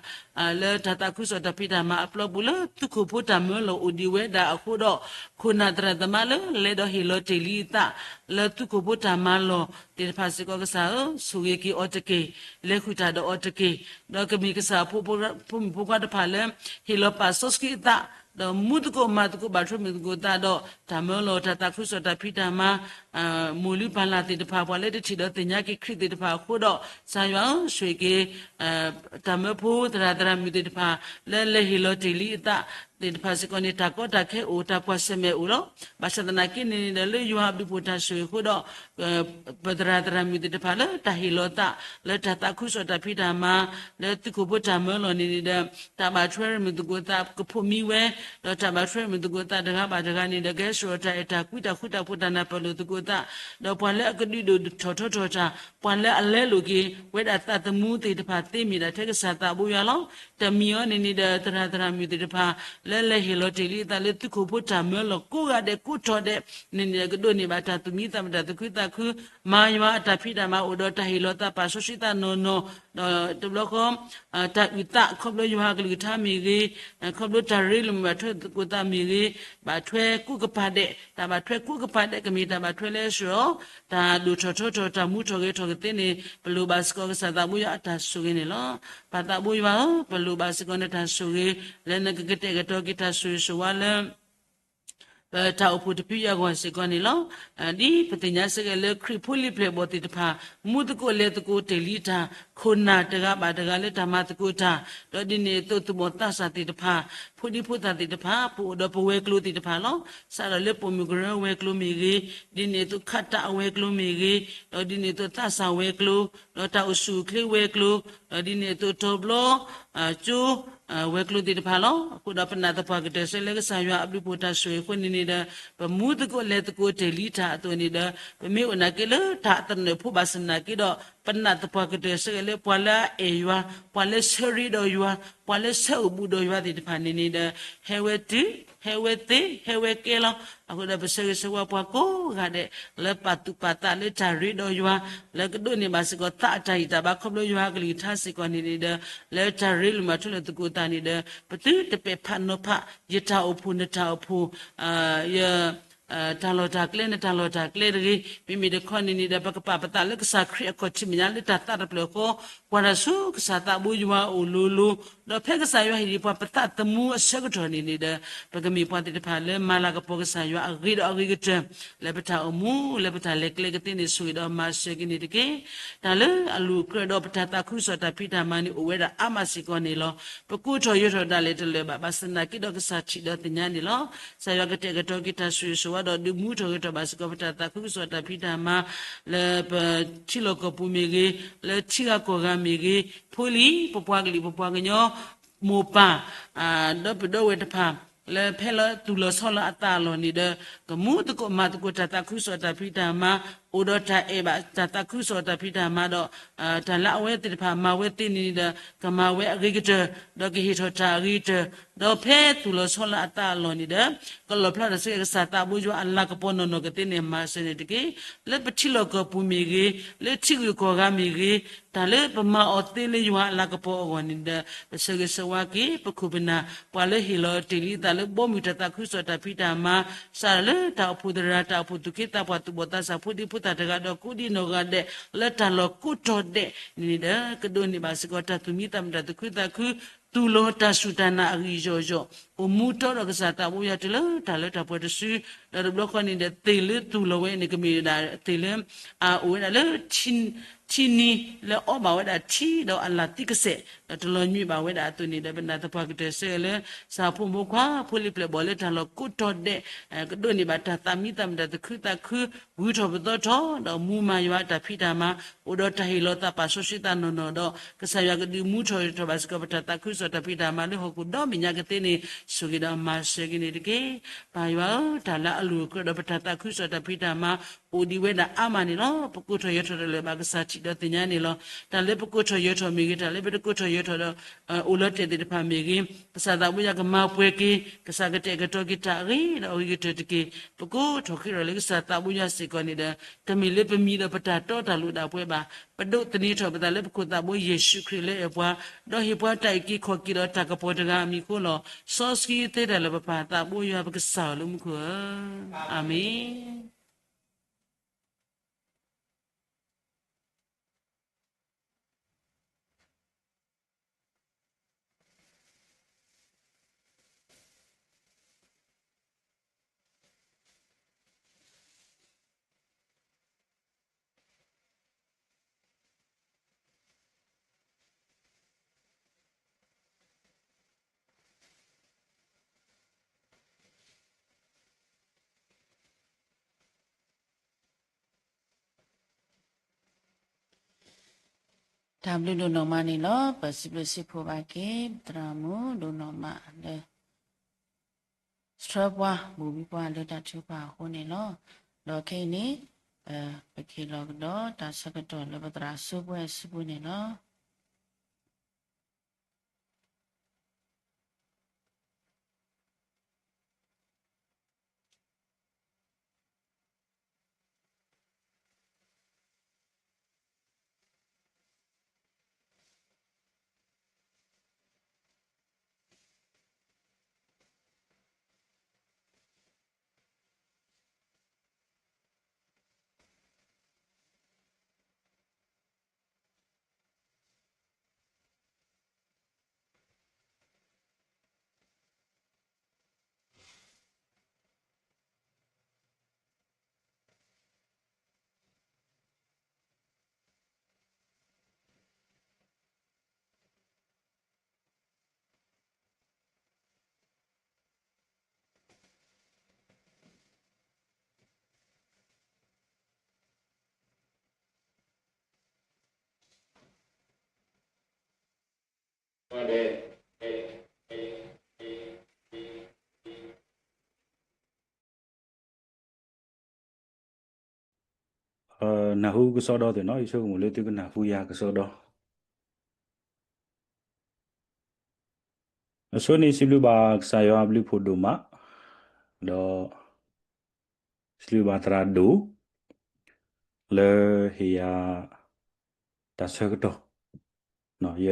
လၢတၢ်သးခုကစီၣ်တၢ်ဖံးတၢ်မၤအပျီပူၤလၢသုးခိၣ်ဖိတၢ်မၢလီၤအိၣ်ဒံးဝဲဒၣ်အဃိဒီး ခိၣ်နၢ်သရၣ်သမါလၢလဲၤဒီးဟ့ၣ်လီၤတ့ၢ်လံအသး လၢသုးခိၣ်ဖိတၢ်မၤလီၢ်သ့ၣ်တဖၣ်စ့ၢ်ကီးကစၢ်ဧၢ, ဆိၣ်ဂ့ၤက့ၤအီၤတက့ၢ်, လဲၤဃုာ်တၢ်ဒီးအီၤတက့ၢ်, ဒီးကမ့ၢ်ကစၢ်ဖိမုၣ်ဖိခွါတဖၣ်လၢ ဟ့ၣ်လီၤပာ်စီဆှံအသး ဒီးမူသကိးမၤသကိးဘၣ်ထွဲမုာ်သကိးသးဒီး တၢ်မၢလီၤတၢ်သးခုကစီၣ်တၢ်ဖံးတၢ်မၤ မိၢ်လုၢ်ပၢ်လၢ်သ့ၣ်တဖၣ် ပှၤလၢတထံၣ်ဒီးသ့ၣ်ညါက့ၤခရံာ်သ့ၣ်တဖၣ်အဃိဒီး ကစၢ်ယွၤဧၢ, ဆိၣ်ဂ့ၤက့ၤ တၢ်မၢဖိသရၣ်သရၣ်မုၣ်သ့ၣ်တဖၣ် လၢလဲၤဟ့ၣ်လီၤတ့ၢ်လံအသးသ့ၣ်တဖၣ်စ့ၢ်ကီးန့ၣ် တၢ်ကီတၢ်ခဲအိၣ် တၢ်ကွၢ်ဆၢၣ်မဲာ်အိၣ်လီၤ. ဘၣ်ဆၣ်သနာ်က့န့ၣ်ဒီး လၢယွၤအဘျုးဖှိၣ်တၢ်ဆိၣ်ဂ့ၤအဃိဒီး ပသရၣ်သရၣ်မုၣ်သ့ၣ်တဖၣ်လၢတၢ်ဟ့ၣ်လီၤသး လၢတၢ်သးခုကစီၣ်တၢ်ဖံးတၢ်မၤ လၢသုးခိၣ်ဖိတၢ်မၢလီၢ်န့ၣ်န့ၣ်ဒီး တၢ်ဘၣ်ထွဲမုာ်သကိးသးကဖိးမံဝဲ, ဒီးတၢ်ဘၣ်ထွဲမုာ်သကိးသးတဂၤဘၣ်တဂၤန့ၣ်ဒီး ကဟဲဆှၢအီၤတၢ်အဲၣ်တၢ်ကွံတၢ်ဃူတၢ်ဖိးတၢ်နၢ်ပၢၢ်လိာ်သကိးသး, ဒီးပှၤလၢအကဒုးဒိၣ်ထီၣ်ထီထီၣ်တၢ် ပှၤလၢအလဲလိာ်က့ၤဝဲဒၣ်သးသမူသ့ၣ်တဖၣ်သ့မ့ၢ်ဒၣ်ထဲကစၢ်သးဘိယွၤလီၤ. တမံၤအံၤန့ၣ်န့ၣ်ဒီး သရၣ်သရၣ်မုၣ်သ့ၣ်တဖၣ် လၢလဲၤဟ့ၣ်လီၤတ့ၢ်လံအသးလၢသုးခိၣ်ဖိတၢ်မၢလီၢ်ကိးဂၤဒဲးကိးထီၣ်ဒဲးန့ၣ်န့ၣ် ကဒိးန့ၢ်ဘၣ်တၢ်သူၣ်မံသးမုာ်တၢ်သူၣ်ခုသးခု မၤယွၤအတၢ်ဖံးတၢ်မၤအိၣ်ဒီးတၢ်ဟ့ၣ်လီၤသးပာ်စီဆှံသးနီၢ်နီၢ်, ဒီးတဘျီဃီ တၢ်အုၣ်သးခီဖျိယွၤအကလုၢ်ကထါမ့ၢ်ဂ့ၤ, ခီဖျိတၢ်ရ့လိာ်မုာ်ဘၣ်ထွဲသကိးသးမ့ၢ်ဂ့ၤ, ဘၣ်ထွဲကိးကပၤဒဲး, တၢ်ဘၣ်ထွဲကိးကပၤဒဲး ကမ့ၢ်တၢ်ဘၣ်ထွဲလၢဆှၢအီၤ တၢ်ဒိၣ်ထီၣ်ထီထီၣ် တၢ်မူထီၣ်ဂဲၤထီၣ်ကသ့န့ၣ် ပလိၣ်ဘၣ်စ့ၢ်ကီးကစၢ်သးဘိယွၤအတၢ်ဆိၣ်ဂ့ၤန့ၣ်လီၤ. ပၢ်သးဘိယွၤဧၢ, ပလိၣ်ဘၣ်စ့ၢ်ကီးနတၢ်ဆိၣ်ဂ့ၤ လၢနကကတဲာ်ကတီၤက့ၤတၢ်ဆိၣ်ဂ့ၤဆိၣ်ဝါလၢ ပတၢ်အိၣ်ဖှိၣ်တဖုအံၤအဂီၢ်စ့ၢ်ကီးန့ၣ်လီၤ. ဒ်ပသ့ၣ်ညါစ့ၢ်ကီးလၢခရံာ်ဖိလံၤပျဲၢ်ဘီၣ်သ့ၣ်တဖၣ် မူသကိးလဲၤသကိးတ့ၢ်လံတၢ် ခိၣ်နၢ်တဂၤဘၣ်တဂၤလၢတၢ်မၤသကိးတၢ်, ဒီးဒ်န့ၣ်အသိးသူၣ်ဘီၣ်သးစၢ်သ့ၣ်တဖၣ် ဖိဒံဖိသၣ်သ့ၣ်တဖၣ် ပအိၣ်ဒီးပဝဲၤကျိၤသ့ၣ်တဖၣ်လီၤ. စးထီၣ်လၢပိာ်မုၣ်ကရၢဝဲၤကျိၤမ့ၢ်ဂ့ၤ, ဒ်န့ၣ်အသိးခးတၢ်အဝဲၤကျိၤမ့ၢ်ဂ့ၤ, ဒီးဒ်န့ၣ်အသိးသးစၢ်ဝဲၤကျိၤ, ဒီးတၢ်အိၣ်ဆူၣ်အိၣ်ချ့ဝဲၤကျိၤ, ဒီးဒ်န့ၣ်အသိးတီၤဘျီ ကၠိ ဝဲၤကျိၤသ့ၣ်တဖၣ်လီၤ. အဃိဒီးပနာ်သပှၢ်ကတၢၢ်စ့ၢ်လၢကစၢ်ယွၤအဘျုးဖှိၣ်တၢ်ဆိၣ်ဂ့ၤအဃိန့ၣ်န့ၣ်ဒီး ပမူသကိးလဲၤသကိးတ့ၢ်လံတၢ်အသိးန့ၣ်ဒီး ပမ့ၢ်အိၣ်နာ်က့လၢတၢ်သနၢၣ်ဖိဘၣ်ဆၣ်သနာ်က့ဒီး ပနာ်သပှၢ်ကတၢၢ်စ့ၢ်ကီးလၢပှၤလၢအအဲၣ်ယွၤ, ပှၤလၢဆၢရ့ဒီးယွၤ, ပှၤလၢဆၢအိၣ်ဘူးဒီးယွၤသ့ၣ်တဖၣ်န့ၣ်န့ၣ်ဒီး ဟဲဝဲတုၤ, ဟဲဝဲသ့, ဟဲဝဲကဲလီၤ. အဃိဒီးပဆၢဂ့ၤဆၢဝါပှၤကိးဂၤဒဲး လၢပာ်သူၣ်ပာ်သးလၢတၢ်ရ့ဒီးယွၤ, လၢကဒိးန့ၢ်ဘၣ်စ့ၢ်ကီးသးအတၢ်ဂံၢ်တၢ်ဘါခီဖျိယွၤအကလုၢ်ကထါစ့ၢ်ကီးန့ၣ်န့ၣ်ဒီး လၢတၢ်ရ့လိာ်မၤထူလၢသကိးသးန့ၣ်ဒီး ပသုတပဲာ်ဖးနီၤဖး ယတၢ်အိၣ်ဖှိၣ်နတၢ်အိၣ်ဖှိၣ် ယ တၢ်လီၢ်တၢ်ကျဲ နတၢ်လီၢ်တၢ်ကျဲတဂ့ၤ, မ့မ့ၢ်တခီန့ၣ်န့ၣ်ဒီး ပကပာ်ပသးလၢကစၢ်ခရံာ်အခီၣ်ထံးမဲာ်ညါလၢတၢ်သးတဖျၢၣ်ဃီ, ပှၤတၢ်ဆူကစၢ်သးဘိယွၤအအိၣ်လိၤလိၤ, ဒီးဖဲကစၢ်ယွၤဟ့ၣ်ဒံးပှၤပသးသမူအဆၢကတီၢ်န့ၣ်န့ၣ်ဒီး ပကမ့ၢ်ပှၤသ့ၣ်တဖၣ်လၢမၤလၤကပီၤကစၢ်ယွၤအဂ့ၤဒီးအဂ့ၤကတၢၢ် လၢပတၢ်အိၣ်မူ လၢပတၢ်လဲၤကျဲကသ့န့ၣ် ဆိၣ်ဂ့ၤဒီးမၤစၢၤက့ၤန့ၣ်တက့ၢ်. တၢ်လၢအလိၤအကြၢးဒီးပတၢ်သးခုကစီၣ်တၢ်ဖံးတၢ်မၤန့ၣ် အိၣ်ဝဲဒၣ်အါမးစ့ၢ်ကီးန့ၣ်လီၤ. ပကိးထီၣ်ယၢၤထီၣ်ဒၣ်လဲာ်တလၢာ်ဘၣ် ဘၣ်ဆၣ်သနာ်က့ဒီးကစၢ်ထံၣ်ဒီးသ့ၣ်ညါန့ၣ်လီၤ. ကစၢ်ယွၤကတဲာ်ကတီၤက့ၤတၢ်ဆိၣ်ဂ့ၤဆိၣ်ဝါဒီးဒုးမူထီၣ်ဂဲၤထီၣ်ဘၣ်စ့ၢ်ကီး ပတၢ်သးခုကစီၣ်တၢ်ဖံးတၢ်မၤ လၢပထံလီၢ်ကီၢ်ပူၤမ့ၢ်ဂ့ၤ, လၢထံဂၤကီၢ်ဂၤမ့ၢ်ဂ့ၤ, ဖိလံၤ ပပှၤကလုာ် ပပှၤကညီ မိၢ်ပၢ် ဒီပုၢ်ဒီဝဲၢ်တဖၣ် လၢဖဲလၢသူၣ်လီၤဆီလီၤအသးအလီၢ်န့ၣ်ဒီး ကမူသကိးမၤသကိးတၢ်သးခုကစီၣ်တၢ်ဖံးတၢ်မၤ, အိၣ်ဒီးတၢ်အဲၣ်ဘၣ်တၢ်သးခုကစီၣ်တၢ်ဖံးတၢ်မၤဒီး တၢ်လၢအဝဲသ့ၣ်တဖၣ်မၤဝဲသ့န့ၣ်ဒီး ကမၤဝဲအဂ့ၤကတၢၢ်, ဒီးကဟ့ၣ်ထီၣ်တၢ်အဂ့ၤကတၢၢ်, ဒီးဖဲသူၣ်လီၤဆီလီၤအသးအလီၢ်န့ၣ်ဒီး ကလီၣ်ဖျါထီၣ်စ့ၢ်ကီးကစၢ်သးဘိယွၤအလၤကပီၤနီၢ်နီၢ်ကသ့န့ၣ် မၤစၢၤန့ၣ်တက့ၢ်. လၢပထံလီၢ်ကီၢ်ပူၤမ့ၢ်ဂ့ၤ, လၢထံဂုၤကီၢ်ဂၤမ့ၢ်ဂ့ၤ, တၢ်လၢပမၤအီၤသ့လၢယွၤအလၤကပီၤအဂီၢ်န့ၣ်ဒီး ပဆၢဂ့ၤဆၢဝါက့ၤ ပခိၣ်ပနၢ် ပှၤလၢဟ့ၣ်လီၤတ့ၢ်လံသးလၢဘီမုၢ်တၢ်သးခုကစီၣ်တၢ်ဖံးတၢ်မၤ, စးထီၣ်လၢတၢ်အိၣ်ဖှိၣ်သရၣ် တၢ်အိၣ်ဖှိၣ်သူၣ်က့သးပှၢ် သူၣ်ဘီၣ်သးစၢ် ဖိဒံဖိသၣ်တဂၤဒီး ကိးဒံနီၢ်ဂၤဒဲး လၢတၢ်လီၢ်ကိးတီၤဒဲးန့ၣ်ဒီး ကဒိးန့ၢ်ဘၣ်စ့ၢ်ကီး တၢ်သူၣ်မံသးမုာ် တၢ်သူၣ်ခုသးခု, သူၣ်လီၤတၢ်စူၢ်တၢ်နာ်အဂံၢ်ယီၢ်ယီၢ်, အိၣ်မူတီဒီးကစၢ်သးဘိယွၤ တုၤလၢတၢ်လၢတၢ်ပှဲၤတစု, ဒီးတဘျီဃီန့ၣ်ဒီး သ့ၣ်လၢသူၣ်လီၤဝဲန့ၣ် ကမ့ၢ်ဝဲဒၣ်သ့ၣ်လၢ အအိၣ်ဝဲဒၣ်လၢ ထံနံၤ လၢအီဘၣ်ဝဲဒၣ်ထံ ဒီးအလၤသံကစဲး ဒီးတလီၤညွံးဘၣ်ဝဲဒၣ်အသိးန့ၣ်ဒီး ပနာ်သပှၢ်ကတၢၢ်စ့ၢ်ကီးလၢ စၢ်ဖိမုၣ်ဖိခွါ ဖိလံၤပျဲၢ်ဘီၣ်လၢတၢ်လီၢ်ကိးတီၤဒဲး ကဒိးန့ၢ်ဘၣ်တၢ်သူၣ်မံသးမုာ် တၢ်သူၣ်ခုသးခု, ဂုၤထီၣ်ပသီထီၣ် ဒီးမူမၤယွၤအတၢ်ဖံးတၢ်မၤ, အိၣ်ဒီးတၢ်ဟ့ၣ်လီၤသးပာ်စီဆှံသးနီၢ်နီၢ်ဒီး ကစၢ်ယွၤကဒုးမူထီၣ်ထီၣ်ဘၣ်စ့ၢ်ကီး ပတၢ်သးခုကစီၣ်တၢ်ဖံးတၢ်မၤလၢဟီၣ်ခိၣ်ဒီဘ့ၣ်ညါကသ့န့ၣ် ဆိၣ်ဂ့ၤဒီးမၤစၢၤက့ၤန့ၣ်တက့ၢ်. ပၢ်ယွၤဧၢ, တၢ်လၢအလိၣ်အကြၢးဒီးပတၢ်သးခုကစီၣ်တၢ်ဖံးတၢ်မၤ အိၣ်ဒံးဝဲဒၣ်အါမးန့ၣ်လီၤ. ပကိးထီၣ်ယၢၤထီၣ်တလၢာ်ဘၣ် ကစၢ်ထံၣ်ဒီးသ့ၣ်ညါန့ၣ်လီၤ. တၢ်လၢပကိးထီၣ်ယၢၤထီၣ်မ့ၢ်ဂ့ၤ, တၢ်လၢပတကိးထီၣ်ယၢၤထီၣ်ဒီး အိၣ်လီၤတဲာ်သ့ၣ်တဖၣ်မ့ၢ်ဂ့ၤ, ကစၢ်သးဘိယွၤကမၤပှဲၤက့ၤ, ကစၢ်ကတဲာ်ကတီၤက့ၤတၢ်အဂ့ၤဒီးအဂ့ၤကတၢၢ်တက့ၢ်. ပကိးထီၣ်ဃ့ထီၣ်လၢကစၢ်သးဘိယွၤစ့ၢ်ကီးန့ၣ်ဒီး တမ့ၢ်လၢပမံၤဒီးပတၢ်တီတၢ်လိၤဒၣ်ပှဲၤဘၣ်. ပဒိးသန့ၤထီၣ်ပသးလၢပခိၣ်သးဘိယ့ၣ်ၡူးခရံာ်လၢအဲၣ်ပှၤ, ဒီးဟ့ၣ်ပှၤတၢ်အုၣ်က့ၤခီၣ်က့ၤဒီးတၢ်ကပီၤတဂၤအမံၤအဃိလီၤ. စီဆှံသ့တၢ်လၢပပၢ်သးဘိယွၤ ပကစၢ်ဧၢလၢမူခိၣ်ဧၢ, အၤမ့ၣ်. တၢ်ဘျုးဒိၣ်နီၢ်မးန့ၣ်လီၤ. ပစံးဘျုးစံးဖှိၣ်ဘၣ်က့ၤ ပသရၣ်မုၣ်ဒိၣ်နီၢ်မးလၢ ဆှၢပှၤ ဘူးဘံပှၤလၢတၢ်ထုကဖၣ်အဃိန့ၣ်လီၤ. ဒီးခဲအံၤန့ၣ် ပကဟ့ၣ်လီၤကဒီးတၢ်ဆၢကတီၢ်လၢပသရၣ်စိပှဲၤအစုပူၤန့ၣ်လီၤ. နၢ်ဟူကစီဒီသ့ၣ်နီၤ, ယဆိကမိၣ်လၢသုကနၢ်ဟူယၤကစီဒီ. အဆိန့ၣ် စံးဘျုးဘၣ်ကစၢ်ယွၤအဘျုးဖှိၣ်ဒိၣ်မး, ဒီး စံးဘျုးဘၣ်သရၣ်ဒိၣ် လၢဟ့ၣ်ယၤတၢ်ဆၢကတီၢ်, ယ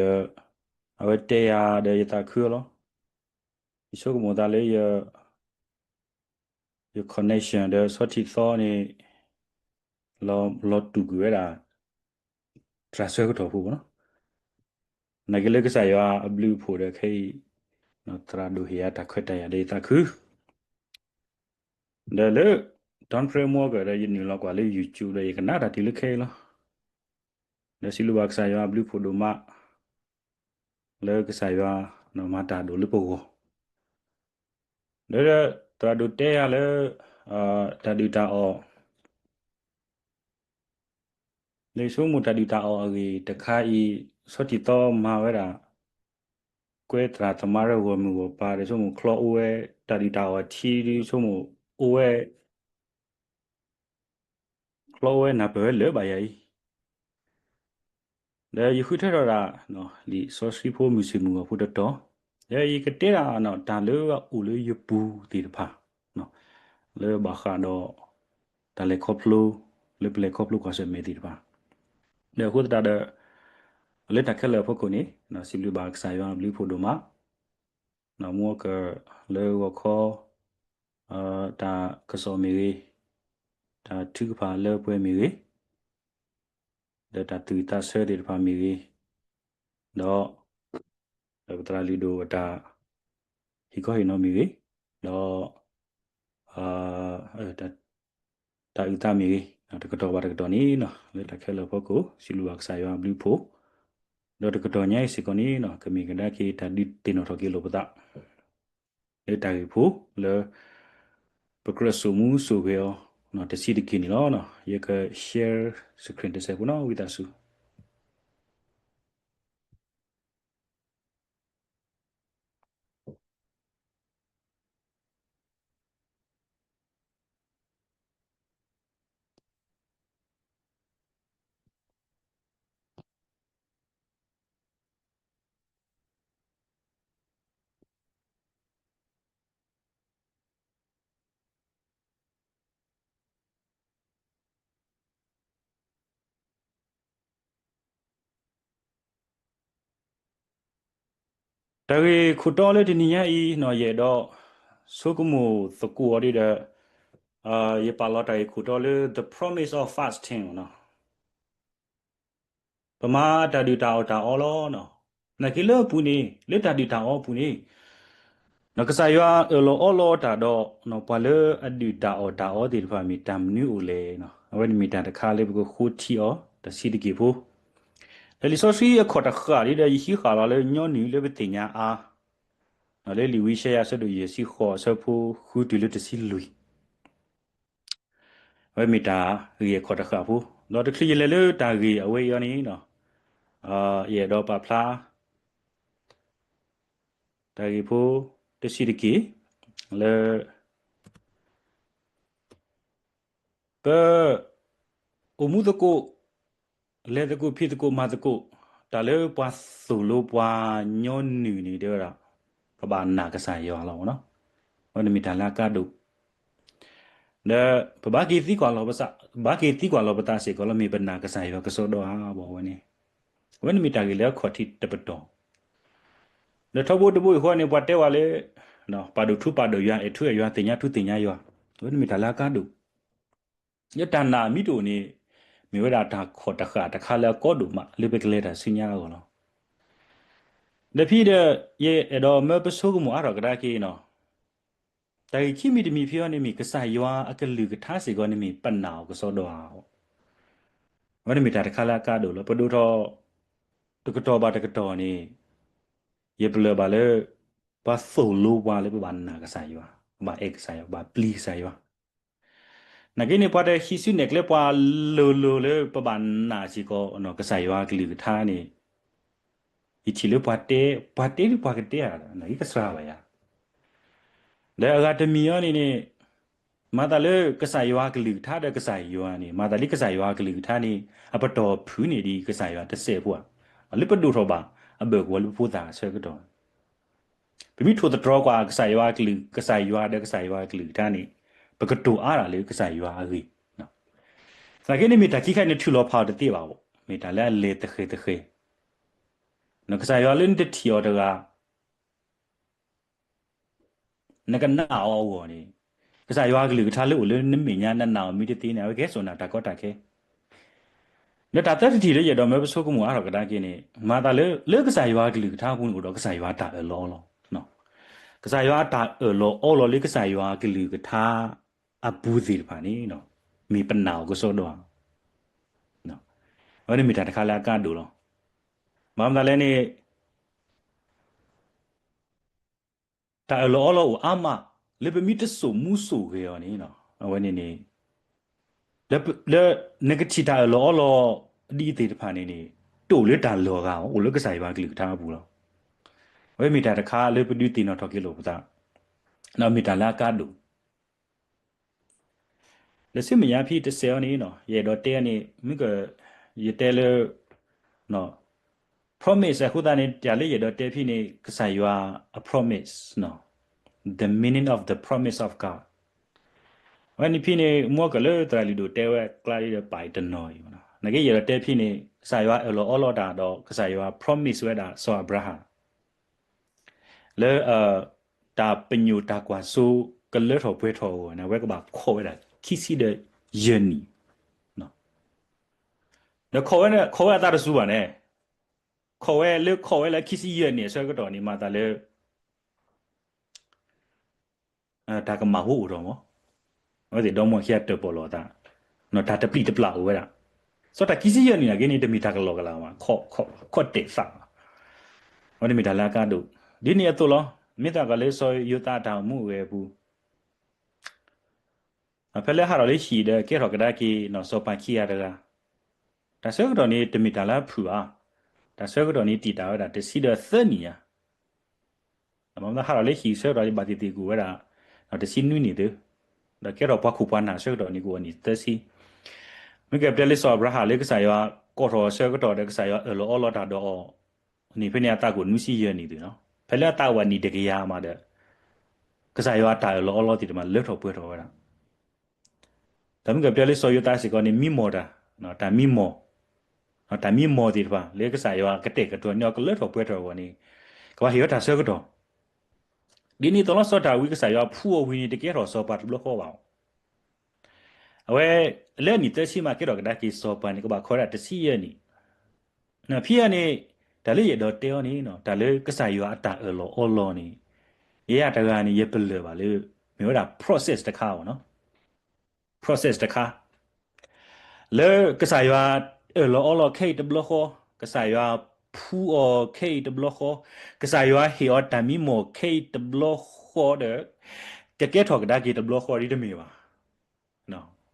အဝဲတဲယၤဒီးယသးခုလီၤ. ယဆိကမိၣ်သးလၢယ ယ connection ဒီးဆီထံသီန့ၣ် လီၤတူၢ်ကွံာ်ဝဲဒၣ် သရၣ်ဆၢကတီၢ်ဖိနီၤ. နာ်က့လၢကစၢ်ယွၤအဘျုးအဖှိၣ်ဒီးခဲအံၤ သရၣ်ဒိၣ်ဟ့ၣ်ယၤတၢ်ခွဲးတၢ်ယာ်ဒီးယသးခု ဒီးလၢ Don Craig Morgan ဒီးယနုာ်လီၤကွၢ်လၢ YouTube ဒီးယကနၣ်တၢ်တုၤလၢခဲအံၤလီၤ. ဒီးစံးဘျုးဘၣ်ကစၢ်ယွၤအဘျုးဖှိၣ်ဒိၣ်မး လၢကစၢ်ယွၤမၤတၢ်ဒိၣ်လၢပဂီၢ်, ဒီးသရၣ်ဒိၣ်တဲယၤလၢ တၢ်ဒုၣ်တၢ်အီၣ် လၢယဆိကမိၣ်တၢ်ဒုၣ်တၢ်အီၣ်အဂ့ၢ်တခါအံၤ ဆီထံသီမၤဝဲဒၣ် ကွဲသရၣ်သမါရၢဂီၢ်မုၢ်ဂီၢ်ပၤ ဒီးဆိကမိၣ်ချီအိၣ်ဝဲ တၢ်ဒုၣ်တၢ်အီၣ်ထံဒု ဆိကမိၣ်အိၣ်ဝဲ ချီအိၣ်ဝဲနၢ်ပၢၢ်ဝဲလၢာ်ဘၣ်ယၤအံၤ ဒီးယဃုထၢထီၣ်ဒၣ် လံာ်စီဆှံဖိမုၢ်ဆ့ၣ်မုၢ်ဂီၤဖိတတီၤ, ဒီးယကတဲဒၣ်တၢ်လၢအအိၣ်လၢယပူၤသ့ၣ်တဖၣ် လၢဘၣ်ဃးဒီး တၢ်လဲၤခီဖျိ လၢပလဲၤခီဖျိကွၢ်ဆၢၣ်မဲာ်သ့ၣ်တဖၣ်, ဒီးအဃိသတးဒီး လၢတၢ်ခဲလၢာ်အဖီခိၣ်န့ၣ် စံးဘျုးဘၣ်ကစၢ်ယွၤအဘျုးဖှိၣ်ဒိၣ်မး, မူကလၢဂီၤခီ တၢ်ကစီၣ်မ့ၢ်ဂ့ၤ, တၢ်ထုကဖၣ်လၢပှဲၤမ့ၢ်ဂ့ၤ, ဒီးတၢ်သူၣ်ဝံၣ်သးဆၢသ့ၣ်တဖၣ်မ့ၢ်ဂ့ၤ, ဒီး ပသရၣ်လုၢ်ဒိၣ်အတၢ် ဟ့ၣ်ခီဟ့ၣ်နီၤမ့ၢ်ဂ့ၤ, ဒီး တၢ်အုၣ်သးမ့ၢ်ဂ့ၤ, တကတီၢ်ဘၣ်တကတီၢ်န့ၣ် လၢတၢ်ခဲလၢာ်အဖီခိၣ် စံးဘျုးဘၣ်ကစၢ်ယွၤအဘျုးအဖှိၣ်, ဒီးတကတီၢ်ညါအံၤစ့ၢ်ကီးန့ၣ် ကမ့ၢ်ကဒါက့ၤတၢ်ဒုးသ့ၣ်နီၣ်ထီၣ်က့ၤလိာ်ပသး လၢတၢ်ဂ့ၢ်ဖိလၢ ပကြၢးစိာ်မူစိာ်ဂဲၤအီၤ တဆံးတက့ၢ်န့ၣ်လီၤ. ယက share screen တစဲးဖိနီၤ ဝံသးစူၤ တၢ်ဂ့ၢ်ခိၣ်တီလၢတနံၤညါအံၤနီၤ ယအဲၣ်ဒိး ဆိကမိၣ်သကိးအီၤဒ်ဒီး ယပာ်လီၤတၢ်ဂ့ၢ်ခိၣ်တီလၢ the promise of fasting နီၤ ပမၤတၢ်ဒုၣ်တၢ်အီၣ်တၢ်အီလီၤ. နာ်က့လၢအပူၤန့ၣ် လၢတၢ်ဒုၣ်တၢ်အီအပူၤန့ၣ် ကစၢ်ယွၤအၢၣ်လီၤအီလီၤတၢ်ဒီး ပှၤလၢအဒုၣ်တၢ်အီၣ်တၢ်အီသ့ၣ်တဖၣ်မ့ၢ်တၢ်မနုၤအိၣ်လဲၣ်. အဝဲန့ၣ်မ့ၢ်တၢ်တခါလၢပကဃိထံအီၤ တၢ်ဆံးတက့ၢ်ဖိ လၢလံာ်စီဆှံအခီၣ်တဃၣ်ဒ်ဒီး ယဟံးဃာ်လီၤလၢညီနုၢ်လၢပသ့ၣ်ညါအါ လၢလံာ်ဝံယၡါယၤအဆၢဒိၣ်ယဲၢ်ဆံဃိးအဆၢဖိဃုတုၤလၢတဆံလွံၢ် အဝဲမ့ၢ်တၢ်ဂ့ၢ်အခီၣ်တဃၣ်ဖိ ဒီးတချုးယလဲၤလၢတၢ်ဂ့ၢ်အဝဲအံၤအီၤန့ၣ် ယအဲၣ်ဒိးပာ်ဖျါ တၢ်ဂ့ၢ်ဖိတဆံးတက့ၢ် လၢ ပ အိၣ်မူသကိး လဲၤသကိးဖံးသကိးမၤသကိး တၢ်လၢပှၤသိၣ်လိပှၤညီနုၢ်န့ၣ် တဲဝဲဒၣ် ပဘၣ်နာ်ကစၢ်ယွၤလီၤ. အဝဲန့ၣ်မ့ၢ်တၢ်လၢအကါဒိၣ် ဒီးပဘၣ်က့ၤသံကွၢ်လီၤပသး ဘၣ်က့ၤသံကွၢ်လီၤပသးစ့ၢ်ကီးလၢမ့ၢ်ပနာ်ကစၢ်ယွၤကစီဒီဧါ ဘၣ်ဝဲန့ၣ် အဝဲန့ၣ်မ့ၢ်တၢ်ဂ့ၢ်လၢအခီၣ်ထံးတပတီၢ် ဒီးထီဘိတဘိအံၤဃီန့ၣ် ပှၤတဲဝဲလၢ ပာ်ဒိၣ်ထူပာ်ဒိၣ်ယွၤ အဲၣ်ထူအဲၣ်ယွၤ သ့ၣ်ညါထူသ့ၣ်ညါယွၤ အဝဲန့ၣ်မ့ၢ်တၢ်လၢအကါဒိၣ် လၢတၢ်နာ်မ့ၢ်တအိၣ်န့ၣ် မ့ၢ်ဝဲဒၣ်တၢ်ခီၣ်တဃၣ်တခါလၢအကါဒိၣ်မး လၢပကလဲၤတၢ်ဆူညါအဂီၢ်လီၤ. ဒီးဖဲဒီး ယအဲၣ်ဒိးမၢပဆိကမိၣ်အါထီၣ်ကဒါက့ၤနီၤ တၢ်ဂ့ၢ်ခံမံၤတမံၤဖဲအံၤန့ၣ်မ့ၢ် ကစၢ်ယွၤအကလုၢ်ကထါစ့ၢ်ကီးန့ၣ်မ့ၢ်ပနာ်အီၤကစီဒီဧါ အဝဲန့ၣ်မ့ၢ်တၢ်တခါလၢအကါဒိၣ်လီၤ. ပဒိၣ်ထီၣ် တကတီၢ်ဘၣ်တကတီၢ်န့ၣ် ယပလၢၢ်ဘၣ်လၢ ပှၤသိၣ်လိပှၤလၢပဘၣ်နာ်ကစၢ်ယွၤ ပဘၣ်အဲၣ်ကစၢ်ယွၤ ပဘၣ်ပျံၤကစၢ်ယွၤ နာ်က့န့ၣ် ပှၤတဟံးစုနဲၣ်ကျဲပှၤလိၤလိၤလၢပဘၣ်နာ်စ့ၢ်ကီး ကစၢ်ယွၤကလုၢ်ကထါန့ၣ် ယထံၣ်လၢပှၤတဲ, ပှၤတဲဒ်ပှၤကတဲဧါ, ယကစှၤဘၣ်ယၤ. ဒီးအဂၤတမံၤအံၤန့ၣ်န့ၣ်, မၤသးလၢကစၢ်ယွၤကလုၢ်ကထါဒီးကစၢ်ယွၤန့ၣ်, မၤသးလၢကစၢ်ယွၤကလုၢ်ကထါန့ၣ် အပတီၢ်ဖုးန့ၢ်ဒံးကစၢ်ယွၤတစဲးဖိဧါ, လၢပဒိၣ်ထီၣ်ဘၣ်အဘၢၣ်ကဝီၤလၢပဖိသၣ်အဆၢကတီၢ် ပမ့ၢ်ထိၣ်သတြီၤကွၢ်ကစၢ်ယွၤကလုၢ်, ကစၢ်ယွၤဒီးကစၢ်ယွၤကလုၢ်ကထါန့ၣ်, ပကတိၤအါတၢ်လၢကစၢ်ယွၤအဂ့ၢ်. သနာ်က့န့ၣ်မ့ၢ်တၢ်ခံခါန့ၣ် နထုးလီၤဖးအီၤတသ့ဘၣ်, မ့ၢ်တၢ်လၢအလဲၤသဃဲၤသဃဲၤ, ကစၢ်ယွၤလၢနတထံၣ်အီၤတဂၤ နကနာ်အီၤအဂီၢ်န့ၣ်, ကစၢ်ယွၤကလုၢ်ကထါလၢအိၣ်လၢနမဲာ်ညါနနာ်အီၤမ့ၢ်တသ့န့ၣ် အဝဲကဟဲစိာ်နၤတၢ်ကီတၢ်ခဲ. ဒီးတၢ်သၢထံၣ်လၢယအဲၣ်ဒိးမၢပဆိကမိၣ်အါထီၣ်ကဒါက့ၤန့ၣ်, မၤသးလၢ လၢကစၢ်ယွၤကလုၢ်ကထါအပူၤန့ၣ် အိၣ်ဒီးကစၢ်ယွၤတၢ်အၢၣ်လီၤအီလီၤ, ကစၢ်ယွၤတၢ်အၢၣ်လီၤအီလီၤလၢကစၢ်ယွၤကလုၢ်ကထါအပူၤသ့ၣ်တဖၣ်န့ၣ် မ့ၢ်ပနာ်အီၤကစီဒီဧါ. အဝဲန့ၣ်မ့ၢ်တၢ်တခါလၢအကါဒိၣ်လီၤ. ဘၣ်မနုၤလဲၣ်န့ၣ် တၢ်အၢၣ်လီၤအီလီၤအိၣ်အါမး လၢပမ့ၢ်တစိာ်မူစိာ်ဂဲၤအီၤန့ၣ်, အဝဲန့ၣ်န့ၣ် လၢနကထံၣ်တၢ်အၢၣ်လီၤအီလီၤဒ်အံၤသ့ၣ်တဖၣ်န့ၣ်န့ၣ်, တအိၣ်လၢတၢ်လီၤဂာ်အီၤ, အိၣ်လၢကစၢ်ယွၤကလုၢ်ကထါအပူၤလီၤ. အဝဲမ့ၢ်တၢ်တခါလၢပဒုးသ့ၣ်နီၣ်ထီၣ်က့ၤလိာ်ပသး, ဒီးမ့ၢ်တၢ်လၢအကါဒိၣ် ဒီးဆူမဲာ်ညါဖဲတစဲးအံၤန့ၣ် ယအဲၣ်ဒိးတဲန့ၣ် မ့ၢ်က ယတဲလၢ promise အဃိသတးန့ၣ် တၢ်လၢယအဲၣ်ဒိးတဲဖဲန့ၣ် ကစၢ်ယွၤအ promise, the meaning of the promise of God. အဝဲန့ၣ်ဖဲန့ၣ် မ့ၢ်ကလၢသရၣ်လုၢ်ဒိၣ်တဲဝဲကျါဒီးပာ်အံၤတနီၤအံၤ, နာ်က့ယအဲၣ်ဒိးတဲဖဲန့ၣ် ကစၢ်ယွၤအၢၣ်လီၤအီလီၤတၢ်ဒီး ကစၢ်ယွၤ promise ဝဲဒၣ်စီၤအၤဘြၤဟၣ် လၢ တၢ်ပညိၣ်တၢ်ကွၢ်စိကလၢထီၣ်ပှဲၤထီၣ်အဂီၢ်န့ၣ် အဝဲကဘၣ်ခိးဝဲဒၣ်ခံဆံဒီးယဲၢ်နံၣ်, ဒီးခိးဝဲ ခိးဝဲအသးတစူၤဘၣ်န့ၣ်, ခိးဝဲလၢခိးဝဲလၢခံဆံယဲၢ်နံၣ်အဆၢကတီၢ်န့ၣ် မၤသးလၢ တၢ်ကမၣ်ဟိအိၣ်ထီၣ်မး, အဝဲသ့ၣ်ဒီမါဝၤခံဂၤတၢၣ်ပီၣ်လိာ်အသး, တၢ်တပျံၤတပျၢ်အိၣ်ဝဲဒၣ်, စီၤတၢ်ခံဆံယဲၢ်နံၣ်နာ်က့န့ၣ် တမ့ၢ်တၢ်ကလီကလီဘၣ်, ခိးတဲာ်သးဘၣ်, အဝဲန့ၣ်မ့ၢ်တၢ်လၢအကါဒိၣ်, ဒ်န့ၣ်အသိးလီၤ, မ့ၢ်သးကလၢစီၤယိၤသးအတၢ်အိၣ်မူအိၣ်ဂဲၤအပူၤ ဖဲလၢဟးထီၣ်လၢဟံၣ်ဒီးကဲထီၣ်ကဒါက့ၤ စီၤပၤခံဂၤတဂၤ, တၢ်ဆၢကတီၢ်န့ၣ် တမ့ၢ်တၢ်လၢအဖုၣ်ဘၣ်, တၢ်ဆၢကတီၢ်န့ၣ် တံာ်တာ်ဝဲဒၣ်တဆံဒီးသၢနံၣ်ညါ, မ့ၢ်သးဟးထီၣ်လၢဟံၣ်ဆၢကတီၢ်န့ၣ် ဘၣ်သ့ၣ်သ့ၣ်ကအိၣ်ဝဲဒၣ် တဆံနွံနံၣ်သု, ဒီးကဲထီၣ်ပှၤခိၣ်ပှၤနၢ်ဆၢကတီၢ်န့ၣ် ကအိၣ်နံၣ်သၢဆံ, မ့ၢ်ကဲပတဲလၢစီၤအၤဘြၤဟၣ်လၢကစၢ်ယွၤကိးထီၣ်အဆၢကတီၢ်ဒီးကစၢ်ယွၤအၢၣ်လီၤအီလီၤတၢ်ဒီးအီၤန့ၣ် ဖဲန့ၣ်အသးကအိၣ်နွံဆံယဲၢ်နံၣ်သုနီၤ, ဖဲလၢအသးကဘၣ်နံၣ်တကယၤမးဒီး ကစၢ်ယွၤအတၢ်အၢၣ်လီၤအီလီၤသ့ၣ်တဖၣ်လၢထီၣ်ပှဲၤထီၣ်ဝဲဒၣ် ဒီးမ့ၢ်ကပတဲလၢစီၤယိၤသးစ့ၢ်ကီးန့ၣ် မံမီၢ်တၢ်, တၢ်မံမီၢ်, တၢ်မံမီၢ်သ့ၣ်တဖၣ် လၢကစၢ်ယွၤကတဲာ်ကတီၤန့ၢ်အီၤကလၢထီၣ်ပှဲၤထီၣ်အဂီၢ်န့ၣ်, ကဘၣ်ဟ့ၣ်ဝဲတၢ်ဆၢကတီၢ်, ဒ်န့ၣ်အသိးလီၤ စီၤဒၤဝံးကစၢ်ယွၤဖှူအီၤဝံၤန့ၣ် တကဲထီၣ်စီၤပၤတဘျီဃီဘၣ် အဝဲ လၢအနံၣ်သၢဆံမးကဲထီၣ်ကဒါက့ၤစီၤပၤန့ၣ် ကဘၣ်ခိးဝဲဒၣ်တဆံယဲၢ်နံၣ်, ဖဲအံၤန့ၣ် တၢ်လၢယအဲၣ်ဒိးတဲအီၤန့ၣ် တၢ်လၢကစၢ်ယွၤအတၢ်အၢၣ်လီၤအီလီၤန့ၣ်, ယဲယတဂၤန့ၣ် ယပလၢၢ်ဘၣ်လၢ မ့ၢ်ဝဲဒၣ် process တခါအီၤနီၤ, process တခါ လၢကစၢ်ယွၤအၢၣ်လီၤအီလီၤခဲအံၤတဘျီဃီ, ကစၢ်ယွၤဖှူအီၤခဲအံၤတဘျီဃီ, ကစၢ်ယွၤဟ့ၣ်အီၤတၢ်မံမီၢ်ခဲအံၤတဘျီဃီဒီး ကကဲထီၣ်ကဒါက့ၤတဘျီဃီဒ်တမ့ၢ်ဘၣ်.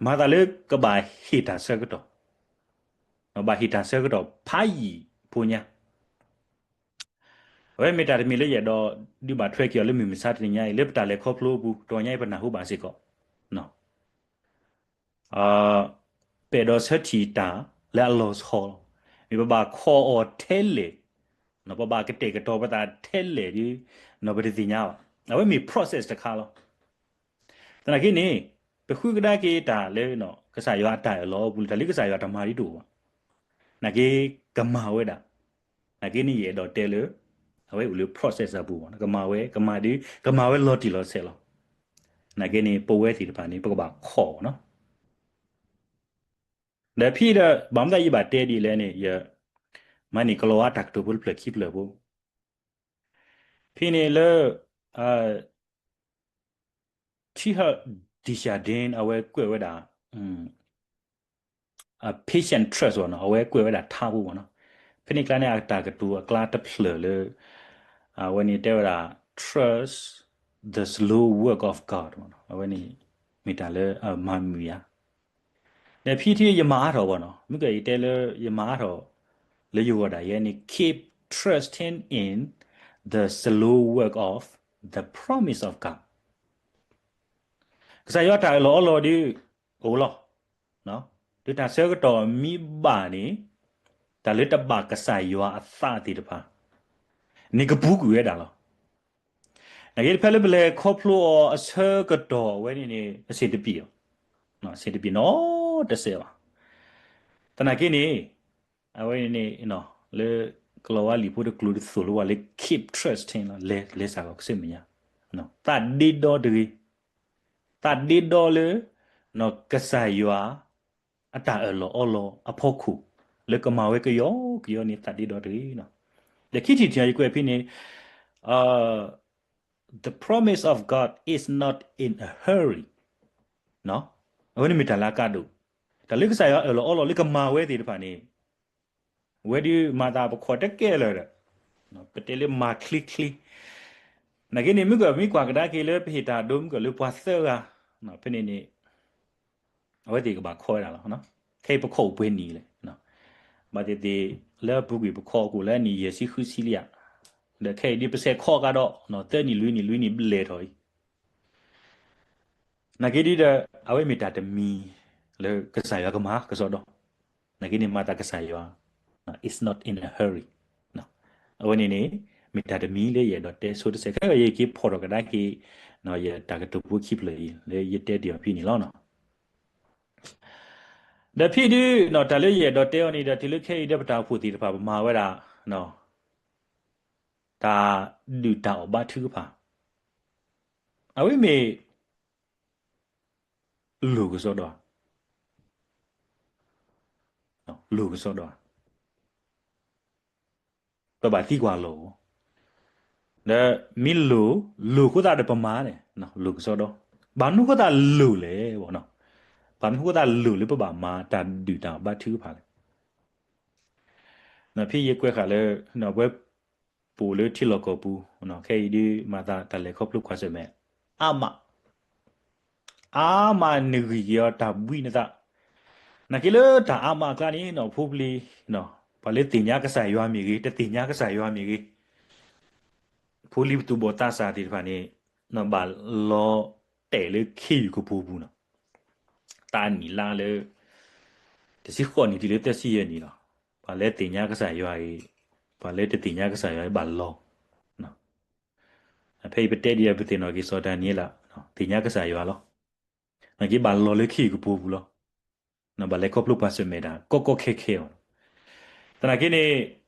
မၤသးလၢကဘၣ်ဟ့ၣ်တၢ်ဆၢကတီၢ်, ဘၣ်ဟ့ၣ်တၢ်ဆၢကတီၢ်ဖးယံာ်ဖိညါ အဝဲမ့ၢ်တၢ်တမံၤလၢယအဲၣ်ဒိးဒုးဘၣ်ထွဲက့ၤအီၤလၢမုၢ်မဆါတနံၤညါအံၤ လၢပတၢ်လဲၤခီဖျိအပူၤ တနံၤညါအံၤပနၢ်ဟူဘၣ်စ့ၢ်ကီး ပအဲၣ်ဒိးဆၢထံၣ်တၢ်လၢအလီၤဆီလီၤ. မ့ၢ်ပဘၣ်ခိးအီၤထဲလဲၣ်, ပဘၣ်ကတဲာ်ကတီၤပသးထဲလဲၣ်ဒီး ပတသ့ၣ်ညါဘၣ်. အဝဲမ့ၢ် process တခါလီၤ. သနာ်က့န့ၣ် ပဃုကဒါက့ၤတၢ်လၢ ကစၢ်ယွၤအတၢ်အၢၣ်လီၤအပူၤလၢတၢ်လၢကစၢ်ယွၤတမၤဒ်တအိၣ်ဘၣ်. နာ်က့ကမၤဝဲဒၣ်. နာ်က့န့ၣ်ယအဲၣ်ဒိးတဲလၢ အဝဲအိၣ်လၢ process အပူၤဘၣ်. ကမၤဝဲ ကမၤဒ် ကမၤဝဲလီၤတံၢ်လီၤဆဲးလီၤ. နာ်က့န့ၣ် ပဝဲသ့ၣ်တဖၣ်န့ၣ် ပကဘၣ်ခိးနီၤ. ဒီးဖဲဒီး ဘၣ်မနုၤယဘၣ်တဲဒ်လဲၣ်န့ၣ် ယ မၤန့ၢ်ကလီၤဝါတၢ်ကတိၤဖိတဖျၢၣ်ခံဖျၢၣ်ဖိ ဖဲန့ၣ်လၢ Teilhard de Chardin အဝဲကွဲးဝဲဒၣ် Passion Trust ဘၣ်နီၤ အဝဲကွဲးဝဲဒၣ်ထါဖိဘၣ်နီၤ. ဖဲန့ၣ်ကျါန့ၣ် အတၢ်ကတိၤအကျါတဖျၢၣ်လၢ အဝဲန့ၣ်တဲဝဲဒၣ် trust the slow work of God ဘၣ်နီၤ. အဝဲန့ၣ် မ့ၢ်တၢ်လၢအမၤမုာ်ယၤ ဒီးဖဲထံယမၤအါထီၣ်ဘၣ်နီၤ မ့ၢ်ကယတဲလၢယမၤအါထီၣ် လၢယဂီၢ်ဒၣ်ယဲန့ၣ် keep trust trusting in the slow work of the promise of God. ကစၢ်ယွၤတၢ်အၢၣ်လီၤအီလီၤဒုးအိၣ်လီၤ. ဒုးတၢ်ဆၢကတီၢ်မ့ၢ်ဘၣ်န့ၣ်, တၢ်လၢတဘၣ်ကစၢ်ယွၤအသးသ့ၣ်တဖၣ်န့ၣ် ကပူၤကွံာ်ဝဲဒၣ်လီၤ. နာ်က့တဖဲလၢပလဲၤခီဖျိအီၤအဆၢကတီၢ်အဝဲန့ၣ်န့ၣ် အဆင်တပြေအီၤ, အဆင်တပြေနီတစဲးဘၣ်. သနာ်က့န့ၣ် အဝဲန့ၣ်န့ၣ် လၢကလီၤဝါလံာ်ဖိတကျိၤဒ်သိးလၢပှၤလၢ keep trusting လီၤ, လဲၤ, လဲၤစ့ၢ်ကီးကစၢ်မဲာ်ညါ, သးဒ့ဒီတဂ့ၤ, သးဒ့ဒီလၢ ကစၢ်ယွၤ အတၢ်အၢၣ်လီၤအီလီၤအဖီခိၣ် လၢကမၤဝဲကယီကယီန့ၣ် သးဒ့ဒီတဂ့ၤ. ဒီးခံထံၣ်တထံၣ် ယကွဲးဖဲန့ၣ် the promise of God is not in a hurry. အဝဲန့ၣ်မ့ၢ်တၢ်လၢအကါဒိၣ်, တၢ်လၢကစၢ်ယွၤအၢၣ်လီၤအီလီၤလၢကမၤဝဲသ့ၣ်တဖၣ်န့ၣ် ဝဲဒုးမၤသးပခီၣ်တကဲလၢာ်ဒီး ပတဲလၢမၤချ့ချ့, နာ်က့န့ၣ် မုၢ်ကီၢ်မ့ၢ်ကွၢ်ကဒါက့ၤလၢပဟ့ၣ်တၢ်ဒိ မုၢ်ကီၢ်လၢပှၤသၢဂၤ ဖဲန့ၣ်န့ၣ် အဝဲသ့ၣ်ကဘၣ်ခီဝဲဒၣ်လီၤ. ခဲအံၤပခီၣ်အိၣ်ပှဲၤနံၣ်လဲၣ်, ဘၣ်သ့ၣ်သ့ၣ် လၢအပူၤကွံာ်ပခီၣ်အိၣ်လၢအနံၣ်ယဲၢ်ဆံဃုဆံလံဧါ, ဒီးခဲအံၤဒ်ပဆဲးခီကဒီး သၢနံၣ်လွံၢ်နံၣ်လွံၢ်နံၣ်ဘျဲၣ်ထီၣ်အံၤ နာ်က့ဒ်ဒီး အဝဲမ့ၢ်တၢ်တမံၤလၢကစၢ်ယွၤကမၤကစီဒီ, နာ်က့န့ၣ်မၤသးကစၢ်ယွၤ is not in a hurry. အဝဲန့ၣ်န့ၣ် မ့ၢ်တၢ်တမံၤလၢယအဲၣ်ဒိးတဲဆိတစဲး ခဲအံၤယက့ၤဖီၣ်ထီၣ်ကဒါက့ၤ ယတၢ်ကတိၤဖိခံဖျၢၣ်အံၤ လၢယတဲတ့ၢ်အီၤဖဲန့ၣ်လီၤ. ဒီးဖဲဒုး တၢ်လၢယအဲၣ်ဒိးတဲအီၤန့ၣ်ဒီး တုၤလၢခဲအံၤဒီးပတၢ်အိၣ်ဖှိၣ်သ့ၣ်တဖၣ် ပမၤဝဲဒၣ် တၢ်ဒုၣ်တၢ်အီၣ်ဘါထုကဖၣ်, အဝဲမ့ၢ် လိၣ်ကစီဒီဧါ, လိၣ်ကစီဒီဧါ, ပဘၣ်သံကွၢ်လီၤ, ဒီးမ့ၢ်လိၣ်, လိၣ်အဃိသတးဒီးပမၤန့ၣ် လိၣ်ကစီဒီ, ဘၣ်မနုၤအဃိသတးလိၣ်လဲၣ်, ဘၣ်မနုၤအဃိသတးလိၣ်လၢပဘၣ်မၤတၢ်ဒုၣ်တၢ်အီၣ်ဘါထုကဖၣ်လဲၣ်. ဖဲယကွဲးဃာ်လၢ ပဝဲ ပအိၣ်လၢထံလီၢ်ကီၢ်ပူၤ, ခဲအံၤဒုးမၤသးတၢ်လဲၤခီဖျိကွၢ်ဆၢၣ်မဲာ် အါမး, အါမးနဂံၢ်က့ၤအီၤတၢ်ဘှံးနသး, နာ်က့လၢတၢ်အါမးအကျါန့ၣ် ဖိပလံၤ ပှၤလၢသ့ၣ်ညါကစၢ်ယွၤမ့ၢ်ဂ့ၤ တသ့ၣ်ညါကစၢ်ယွၤမ့ၢ်ဂ့ၤ, ဖိလံၤပသူၣ်ဘီၣ်သးစၢ်သ့ၣ်တဖၣ်န့ၣ် ဘၣ်လီၤတဲာ်လၢခ့ယုၢ်ကပူၤပူၤနီၤ, တၢ်နံၣ်လါလၢ တဆံဃိးနံၣ်တုၤလၢသၢဆံယဲၢ်နံၣ်လီၤ. ပှၤလၢသ့ၣ်ညါကစၢ်ယွၤအံၤ, ပှၤလၢတသ့ၣ်ညါကစၢ်ယွၤအံၤဘၣ်လီၤ. ဖဲအံၤပတဲဒ်အံၤ ပသ့ၣ်နီၣ်က့ၤစီၤဒၤနံးယ့လး သ့ၣ်ညါကစၢ်ယွၤလီၤ. နာ်က့ဘၣ်လီၤလၢခ့ယုၢ်ကပူၤပူၤလီၤ. ဘၣ်လဲၤခီဖျိကွၢ်ဆၢၣ်မဲာ်တၢ်ကီကီခဲခဲအီၤ, သနာ်က့န့ၣ်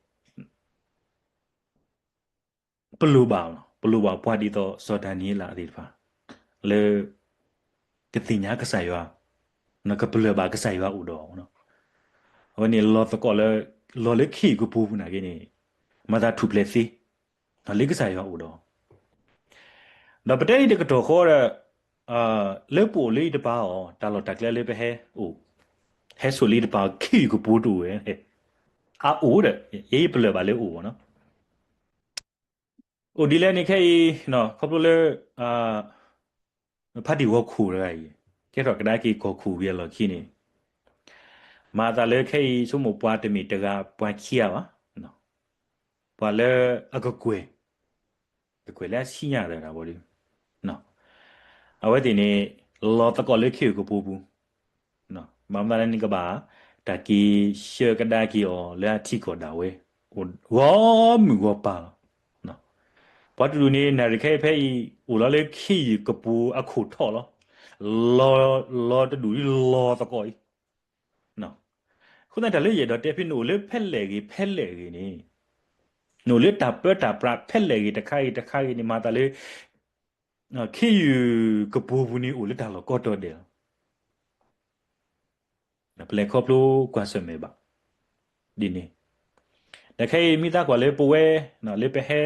ပလိၣ်ဘၣ်, ပလိၣ်ဘၣ်ပှၤဒ်သိးစီၤဒၤနံးယ့လးသ့ၣ်တဖၣ် လၢ ကသ့ၣ်ညါကစၢ်ယွၤ, ကပလၢၢ်ဘၣ်ကစၢ်ယွၤအိၣ်ဒီး, အဝဲန့ၣ်လီၤသကိးလၢ လီၤလၢခ့ယုၢ်ကပူၤပူၤနာ်က့န့ၣ် မၤသးထူၣ်ဖျဲးသ့ လၢကစၢ်ယွၤအိၣ်ဒီး, ဒီးပတဲဒ်တကတီၢ်ဃီဒီး လၢပအိၣ်လၢအံၤတပၤအီၤ တၢ်လီၢ်တၢ်ကျဲလၢပဟဲအိၣ်, ဟဲစိာ်လၢအံၤတပၤအီၤ ခ့ယုၢ်ကပူၤတအိၣ်ဝဲ, အအိၣ်ဒီး ယပလၢၢ်ဘၣ်လၢအိၣ်နီၤ. အိၣ်ဒ်လဲၣ်န့ၣ်ခဲအံၤ ခီဖျိလၢ ဖါတံၢ်ဝီခိၣ်တဂၤအံၤ ကဲထီၣ်ကဒါက့ၤကီၢ်ခိၣ်ဝံၤအလီၢ်ခံန့ၣ် မၤသးလၢခဲအံၤ ဆိကမိၣ်ပှၤတမ့ၢ်တဂၤပှၤခံဂၤဘၣ်, ပှၤလၢအကကွဲၢ်, ကကွဲၢ်လၢအဆံညါသတးဘၣ်ဒီး အဝဲသ့ၣ်န့ၣ် လီၤသကိးလၢခ့ယုၢ်ကပူၤပူၤ, ဘၣ်မနုၤလဲၣ်န့ၣ်ကဘၣ် တၢ်က့ၤဆှၢကဒါက့ၤအီၤလၢအထံကီၢ်ဒၣ်ဝဲ ဂီၤမုၢ်ဂီၤပၤလီၤ. ပှၤတဒူၣ်န့ၣ် နၣ်ရံၣ်ခဲအံၤဖဲအံၤ အိၣ်လီၤလၢခ့ယုၢ်ကပူၤအခိၣ်ထီၣ်လီၤ. လီၤ, လီၤတဒူၣ်ဒ်လီၤသကိးအံၤ, အဃိသတးတၢ်လၢယအဲၣ်ဒိးတဲဖဲ နအိၣ်လၢဖဲလဲၣ်ဂ့ၤ ဖဲလဲၣ်ဂ့ၤန့ၣ်, နအိၣ်လၢတၢ်ပၢတၢ်ပြးဖဲလဲၣ်ဂ့ၤ တခါဂ့ၤတခါဂ့ၤန့ၣ် မၤသးလၢ ခ့ယုၢ်ကပူၤပူၤန့ၣ်အိၣ်လၢတၢ်လီၢ်ကိးတီၤဒဲးလီၤ. ပလဲၤခီဖျိကွၢ်ဆၢၣ်မဲာ်ဘၣ် ဒ်န့ၣ်, ဒီးခဲအံၤမ့ၢ်သးကွၢ်လၢပဝဲ လၢပဟဲ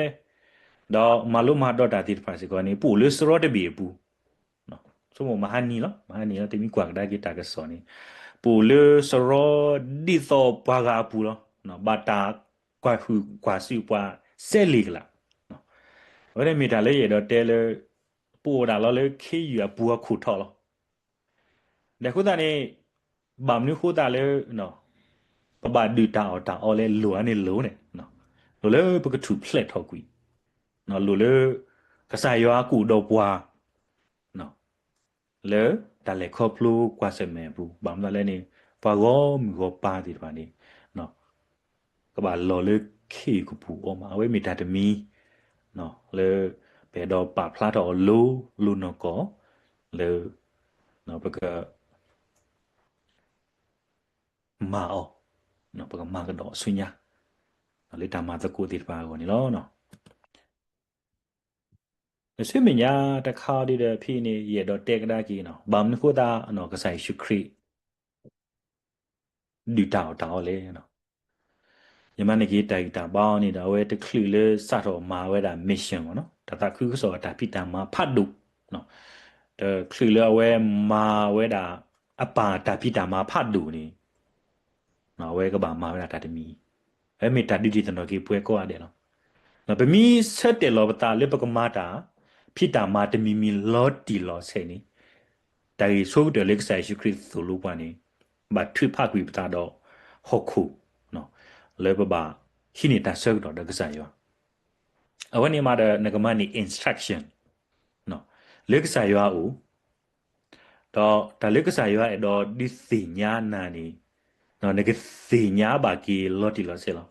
ဒီးမၤလိမၤဒိးတၢ်သ့ၣ်တဖၣ်စ့ၢ်ကီးန့ၣ် ပအိၣ်လၢစရီတဘ့ၣ်အပူၤ, ဆိကမိၣ်မဟါနံၤလီၤ, မဟါနံၤလီၤ တမ့ၢ်ကွၢ်ကဒါက့ၤတၢ်ကစီၣ်န့ၣ် ပအိၣ်လၢစရီဒ်သိးပှၤဂၤအပူၤလီၤ. ဘၣ်တၢ်ကွၢ်ဟုၣ်ကွၢ်စုပှၤစဲလ့ၣ်ကလာ်, အဝဲန့ၣ်မ့ၢ်တၢ်လၢယအဲၣ်ဒိးတဲလၢ ပအိၣ်ဒၣ်လီၤလၢခ့ယုၢ်အပူၤအခိၣ်ထီၣ်လီၤ. ဒီးအဃိသတးန့ၣ် ဘၣ်မနုၤအဃိသတးလၢ ပဘၣ်ဒုၣ်တၢ်အီၣ်တၢ်အီလဲၣ် လိၣ်ဧါန့ၣ်လိၣ်န့ၣ်, လိၣ်လၢပကထူၣ်ဖျဲးထီၣ်ကွံာ်, လိၣ်လၢကစၢ်ယွၤကအိၣ်ဒီးပှၤ လၢတၢ်လဲၤခီဖျိကွၢ်ဆၢၣ်မဲာ်အပူၤ, ဘၣ်မနုၤလဲၣ်န့ၣ် ပှၤဂီၢ်မုၢ်ဂီၢ်ပၢ်သ့ၣ်တဖၣ်န့ၣ် ကဘၣ်လီၤလၢခ့ၣ်ကပူၤအီၤမး, အဝဲမ့ၢ်တၢ်တမံၤ လၢပအဲၣ်ဒိးပာ်ဖျါထီၣ်အီၤလိၤလိၤနီၢ်ကီၢ် လၢ ပက မၤအီၤ, ပကမၤကဒီးအဆူညါ လၢတၢ်မၤသကိးသ့ၣ်တဖၣ်အဂီၢ်န့ၣ်လီၤ. ဆူမဲာ်ညါတခါဒ်ဒီးဖဲန့ၣ် ယအဲၣ်ဒိးတဲကဒါက့ၤ ဘၣ်မနုၤဃိသတး ကစၢ်ယ့ၣ်ၡူးခရံာ် ဒုၣ်တၢ်အီၣ်တၢ်အီလဲၣ်. ယမၤန့ၢ်က့ၤတၢ်ဂံၢ်တၢ်ဘါအီၤန့ၣ်ဒီး အဝဲတချုးလၢစးထီၣ်မၤဝဲဒၣ် mission မ့ၢ်နီၤ, တၢ်သးခုကစီၣ်အတၢ်ဖံးတၢ်မၤဖးဒိၣ်, တချုးလၢအဝဲမၤဝဲဒၣ် အပၢ်တၢ်ဖံးတၢ်မၤဖးဒိၣ်န့ၣ် အဝဲကဘၣ်မၤဝဲဒၣ်တၢ်တမံၤ, အဝဲမ့ၢ်တၢ်ဒုးတံၢ်သနီၣ်က့ၤပှၤကိးဂၤဒဲးလီၤ. ပမ့ၢ်ဆၢတဲာ်လီၤပသးလၢပကမၤတၢ် ဖံးတၢ်မၤတမံၤမံၤလီၤတံၢ်လီၤဆဲးန့ၣ်, တၢ်ဂ့ၢ်ဆိကတၢၢ်လၢကစၢ်ယ့ၣ်ၡူးခရံာ်သိၣ်လိပှၤန့ၣ် ဘၣ်ထုးဖးကွံာ်ပသးဒီးဟီၣ်ခိၣ် လၢပဘၣ်ဟံးန့ၢ်တၢ်ဆၢကတီၢ်ဒီးကစၢ်ယွၤ, အဝဲန့ၣ်မးဒီးနကမၤန့ၢ် instruction လၢကစၢ်ယွၤအအိၣ်, ဒီးတၢ်လၢကစၢ်ယွၤအဲၣ်ဒိးဒုးသ့ၣ်ညါနၤန့ၣ် နကသ့ၣ်ညါဘၣ်က့ၤလီၤတံၢ်လီၤဆဲးလီၤ.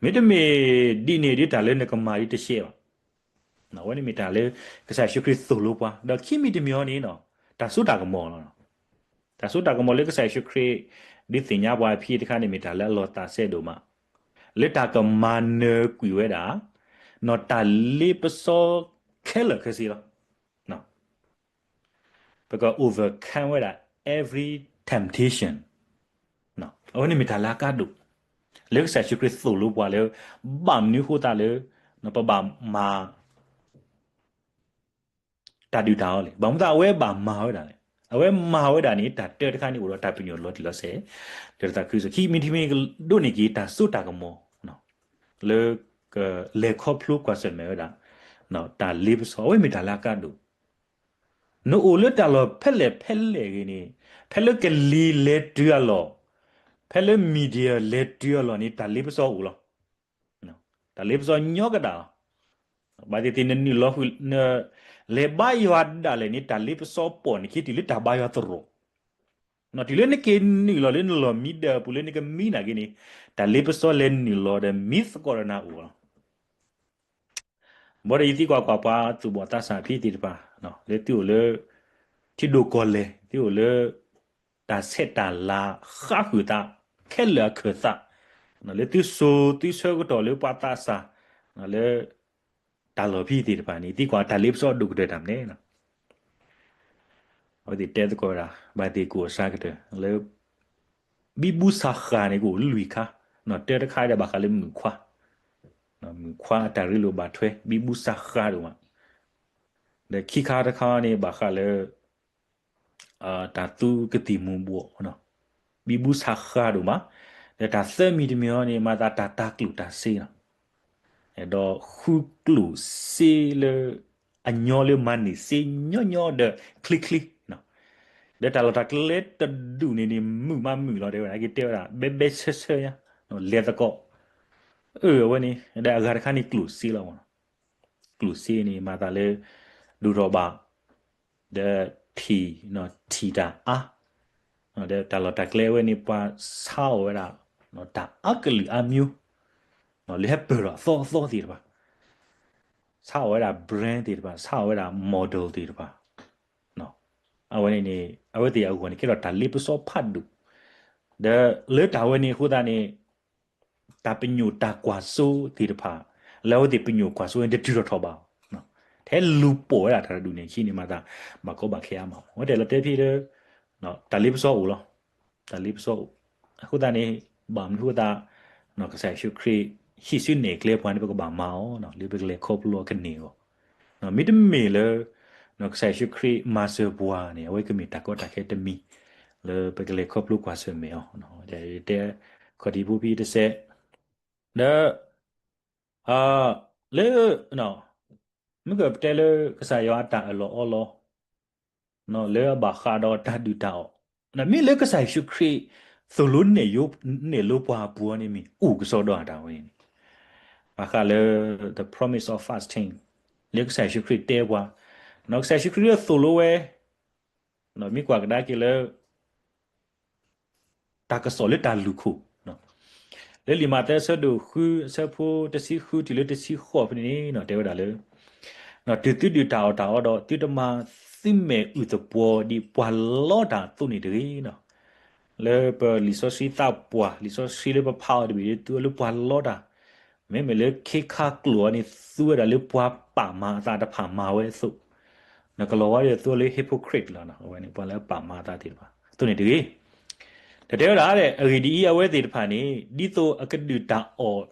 မ့တမ့ၢ်ဒ်န့ၣ်ဒီးတၢ်လၢနကမၤဒ်တရှဲဘၣ်. အဝဲန့ၣ်မ့ၢ်တၢ်လၢကစၢ်ယ့ၣ်ၡူးခရံာ်သိၣ်လိပှၤ, ဒီးခံမံၤတမံၤအံၤန့ၣ် တၢ်စိတၢ်ကမီၤလီၤ. တၢ်စိတၢ်ကမီၤလၢကစၢ်ယ့ၣ်ၡူးခရံာ် ဒုးသ့ၣ်ညါပှၤဖဲတခါန့ၣ် မ့ၢ်တၢ်လၢအလီၤသးစဲဒိၣ်မး, လၢတၢ်ကမၤနၢၤကွံာ်ဝဲဒၣ် နီၢ်တၢ်လ့ပစီခဲလၢာ်ခဲဆ့လီၤ. ပက overcome ဝဲဒၣ် every temptation. အဝဲန့ၣ်မ့ၢ်တၢ်လၢအကါဒိၣ် လၢကစၢ်ယ့ၣ်ၡူးခရံာ်သိၣ်လိပှၤလၢ ဘၣ်မနုၤဃိသတးလၢ ပဘၣ်မၤ တၢ်ဒုၣ်တၢ်အီလဲၣ်. ဘၣ်မနုၤသတးအဝဲဘၣ်မၤဝဲဒၣ်လဲၣ်. အဝဲမၤဝဲဒၣ်န့ၣ် တၢ်တၢတခါန့ၣ်အိၣ်ဒီးတၢ်ပညိၣ်လီၤတံၢ်လီၤဆဲး, တၢ်သးခုကစီၣ်, ခံမံၤတမံၤကဒိးန့ၢ်က့ၤတၢ်စိတၢ်ကမီၤ လၢ ကလဲၤခီဖျိကွၢ်ဆၢၣ်မဲာ်ဝဲဒၣ် တၢ်လ့ပစီ အဝဲမ့ၢ်တၢ်လၢအကါဒိၣ်. နအိၣ်လၢတၢ်လီၢ်ဖဲလဲၣ်ဖဲလဲၣ်ဂ့ၤန့ၣ်, ဖဲလၢကလံၤလဲၤတုၤအလီၢ်, ဖဲလၢ media လဲၤတုၤအလီၢ်န့ၣ် တၢ်လ့ပစီအိၣ်လီၤ. တၢ်လ့ပစီညီကဒၣ်လီၤ. ဘၣ်သ့ၣ်သ့ၣ်နနုာ်လီၤဃုာ် နလဲၤဘါယွၤဒၣ်လဲာ်န့ၣ် တၢ်လ့ပစီပိာ်နခံတုၤလၢတၢ်ဘါယွၤသရိာ်, တုၤလၢနက့ၤနုာ်လီၤလၢနလီၢ်မံဒၢးအပူၤလၢနကမံနာ်က့န့ၣ်, တၢ်လ့ပစီလဲၤနုာ်လီၤဒီးမံသကိးဒီးနၤအိၣ်လီၤ. ဘၣ်ဒီးယသံကွၢ်ကွၢ်ပှၤသူၣ်ဘီၣ်သးစၢ်ဖဲသ့ၣ်တဖၣ် လၢသုအိၣ်လၢ ထံဒိၣ်ကီၢ်လဲၢ်, သုအိၣ်လၢ တၢ်ဆဲးတၢ်လၤဃါဃုာ်သး ခဲလၢာ်အခၢၣ်သး, လၢသုစိၤသုဆၢကတီၢ်လၢပှၤသးစၢ် လၢ တၢ်လီၢ်ဖဲသ့ၣ်တဖၣ်န့ၣ် သံကွၢ်တၢ်လ့ပစီဒိၣ်ကတၢၢ်တၢ်မနုၤလဲၣ်. အဝဲသ့ၣ်တဲသကိးဝဲဒၣ် ဘၣ်သ့ၣ်ကိၣ်အစှၤကတၢၢ် လၢ ဘံဘူစးဃာ်န့ၣ်ကအိၣ်လွံၢ်ခါ, တၢတခါဒီးဘၣ်ဃးလၢမုၣ်ခွါ, မုၣ်ခွါအတၢ်ရ့လိာ်ဘၣ်ထွဲ ဘံဘူစးဃာ်ဒိၣ်မး, ဒီးခံခါတခါန့ၣ် ဘၣ်ဃးလၢ တၢ်သူကသံၣ်မူၤဘှီး, ဘံဘူစးဃာ်ဒိၣ်မး, ဒီးတၢ်သၢမံၤတမံၤအံၤန့ၣ် မၤသးတၢ်တၤကျိၣ်တၤစ့လီၤ. ဒီးဃုကျိၣ်စ့လၢ အညီလၢမၤန့ၢ်စ့ညီညီဒီးချ့ချ့, ဒီးတၢ်လီၢ်တၢ်ကျဲတဒူၣ်န့ၣ်န့ၣ် မုာ်မးမုာ်လီၤတဲဝဲဒၣ်, ကတဲဝဲဒၣ် ဘဲဘဲဆၢဆၢညါ, လဲၤသကိး, အၢ အဝဲန့ၣ် ဒီးအဂၤတခါန့ၣ်ကျိၣ်စ့လီၤ. ကျိၣ်စ့န့ၣ် မၤသးလၢ ဒိၣ်ထီၣ်ဘၣ် ဒီးထံၣ် ထံၣ်တၢ်အါ, ဒီးတၢ်လီၢ်တၢ်ကျဲဝဲန့ၣ် ပှၤဆါအီၣ်ဝဲဒၣ် တၢ်အါကလုာ်အါမျိုး, လၢဟဲပၢၢ်ထီၣ်အသီအသီသ့ၣ်တဖၣ်, ဆါအီၣ်ဝဲဒၣ် brand သ့ၣ်တဖၣ်, ဆါအီၣ်ဝဲဒၣ် model သ့ၣ်တဖၣ်, အဝဲန့ၣ်န့ၣ် အဝဲသ့ၣ်အဂီၢ်န့ၣ် ကဲထီၣ်တၢ်လ့ပစီဖးဒိၣ်, ဒီးလၢတၢ်ဝဲန့ၣ်အဃိသတးန့ၣ် တၢ်ပညိၣ်တၢ်ကွၢ်စိသ့ၣ်တဖၣ် လၢအဝဲသ့ၣ်ပညိၣ်ကွၢ်စိန့ၣ် တတုၤထီၣ်ထီၣ်ဘၣ်, ထဲလူၤပိာ်ဝဲဒၣ်တၢ်တဒူၣ်န့ၣ် ခံန့ၣ်မၤသး ဘၣ်ကီဘၣ်ခဲအါမး, အဝဲတဲလီၤတဲဖဲလၢ တၢ်လ့ပစီအိၣ်လီၤ, တၢ်လ့ပစီအိၣ်, အဃိသတးန့ၣ် ဘၣ်မနုၤအဃိသတး ကစၢ်ယ့ၣ်ၡူးခရံာ် ဟံးစုနဲၣ်ကျဲပှၤန့ၣ် ပကဘၣ်မၤအီၤ လၢပကလဲၤခီဖျိအီၤကန့ၢ်အဂီၢ်, မ့တမ့ၢ်လၢ ကစၢ်ယ့ၣ်ၡူးခရံာ်မၤစၢၤပှၤန့ၣ် အဝဲကမ့ၢ်တၢ်ကီတၢ်ခဲတမံၤ လၢပကလဲၤခီဖျိကွၢ်ဆၢၣ်မဲာ်အီၤ, တဲ ခီၣ်ထံးဖိဖဲတစဲး, ဒီး လၢ မ့ၢ်ကပတဲလၢကစၢ်ယွၤအတၢ်အၢၣ်လီၤအီလီၤ လၢအဘၣ်ဃးဒီးတၢ်ဒုၣ်တၢ်အီၣ်, မ့ၢ်လၢကစၢ်ယ့ၣ်ၡူးခရံာ် သိၣ်လိနဲၣ်ယိ နဲၣ်လိပှၤအပူၤန့ၣ်မ့ၢ် အိၣ်ကစီဒီဧါတၢ်ဝဲန့ၣ်, ဘၣ်ဃးလၢ the promise of fasting လၢကစၢ်ယ့ၣ်ၡူးခရံာ်တဲပှၤ, ကစၢ်ယ့ၣ်ၡူးခရံာ်သိၣ်လိဝဲ, မ့ၢ်ကွၢ်ကဒါက့ၤလၢ တၢ်ကစီၣ်လၢတၢ်လူၢ်ခိၣ်, လၢလံာ်မးသဲအဆၢဒိၣ်ဃု အဆၢဖိတဆံဃုတုၤလၢတဆံဃိးဖဲန့ၣ်န့ၣ် တဲဝဲဒၣ်လၢ တုၤသုဒုၣ်တၢ်အီၣ်တၢ်အီဒီး သုတမၤသုမဲာ်အုၣ်သပှီၤဒ်ပှၤလီတၢ်အသိးန့ၣ်တဂ့ၤ. လၢပလံာ်စီဆှံသးပှၢ် လံာ်စီဆှံလၢပဖးအီၤတဘ့ၣ် သုအီၤလၢပှၤလီတၢ်, မ့မ့ၢ်လၢခ့ခါကျိာ်အီၤန့ၣ် သုဝဲဒၣ်လၢပှၤပာ်မၤအသးတဖၣ်မၤဝဲအသိး, နကလီၤဝါဒီးသုအီၤလၢ hypocrite လီၤ, အဝဲန့ၣ် ပှၤလၢပာ်မၤအသးသ့ၣ်တဖၣ်အသိးန့ၣ်တဂ့ၤ. တၢ်တဲဝဲဒၣ် အဂ့ၢ်ဒ်အံၤ, အဝဲသ့ၣ်တဖၣ်န့ၣ် ဒ်သိးအကဒုၣ်တၢ်အီၣ်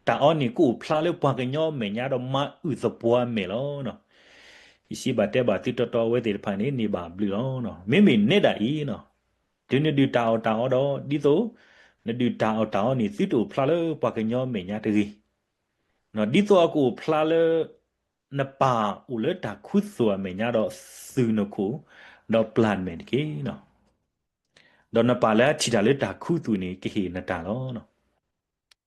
တၢ်အီန့ၣ် ကအိၣ်ဖျါလၢပှၤကညီအမဲာ်ညါဒီးမၤအုၣ်သပှီၤအမဲာ်လီၤ. ယစံးဘၣ်တဲဘၣ်သုတီတီ အဝဲသ့ၣ်တဖၣ်န့ၣ် န့ၢ်ဘၣ်ဘျုးလီၤ. မ့မ့ၢ်နဲဒၣ်အံၤ, တုၤနဒုၣ်တၢ်အီၣ်တၢ်အီဒီး ဒ်သိး နဒုၣ်တၢ်အီၣ်တၢ်အီန့ၣ် သုတအိၣ်ဖျါလၢပှၤကညီအမဲာ်ညါတဂ့ၤ, ဒ်သိးအကအိၣ်ဖျါလၢ နပၢ်အိၣ်လၢတၢ်ခူသူၣ်အမဲာ်ညါဒီး သုးနခိၣ် ဒီးပျၢ်မဲာ်တက့ၢ်. ဒီးနပၢ်လၢအထံၣ်တၢ်လၢတၢ်ခူသူၣ်န့ၣ် ကဟ့ၣ်နတၢ်လီၤ.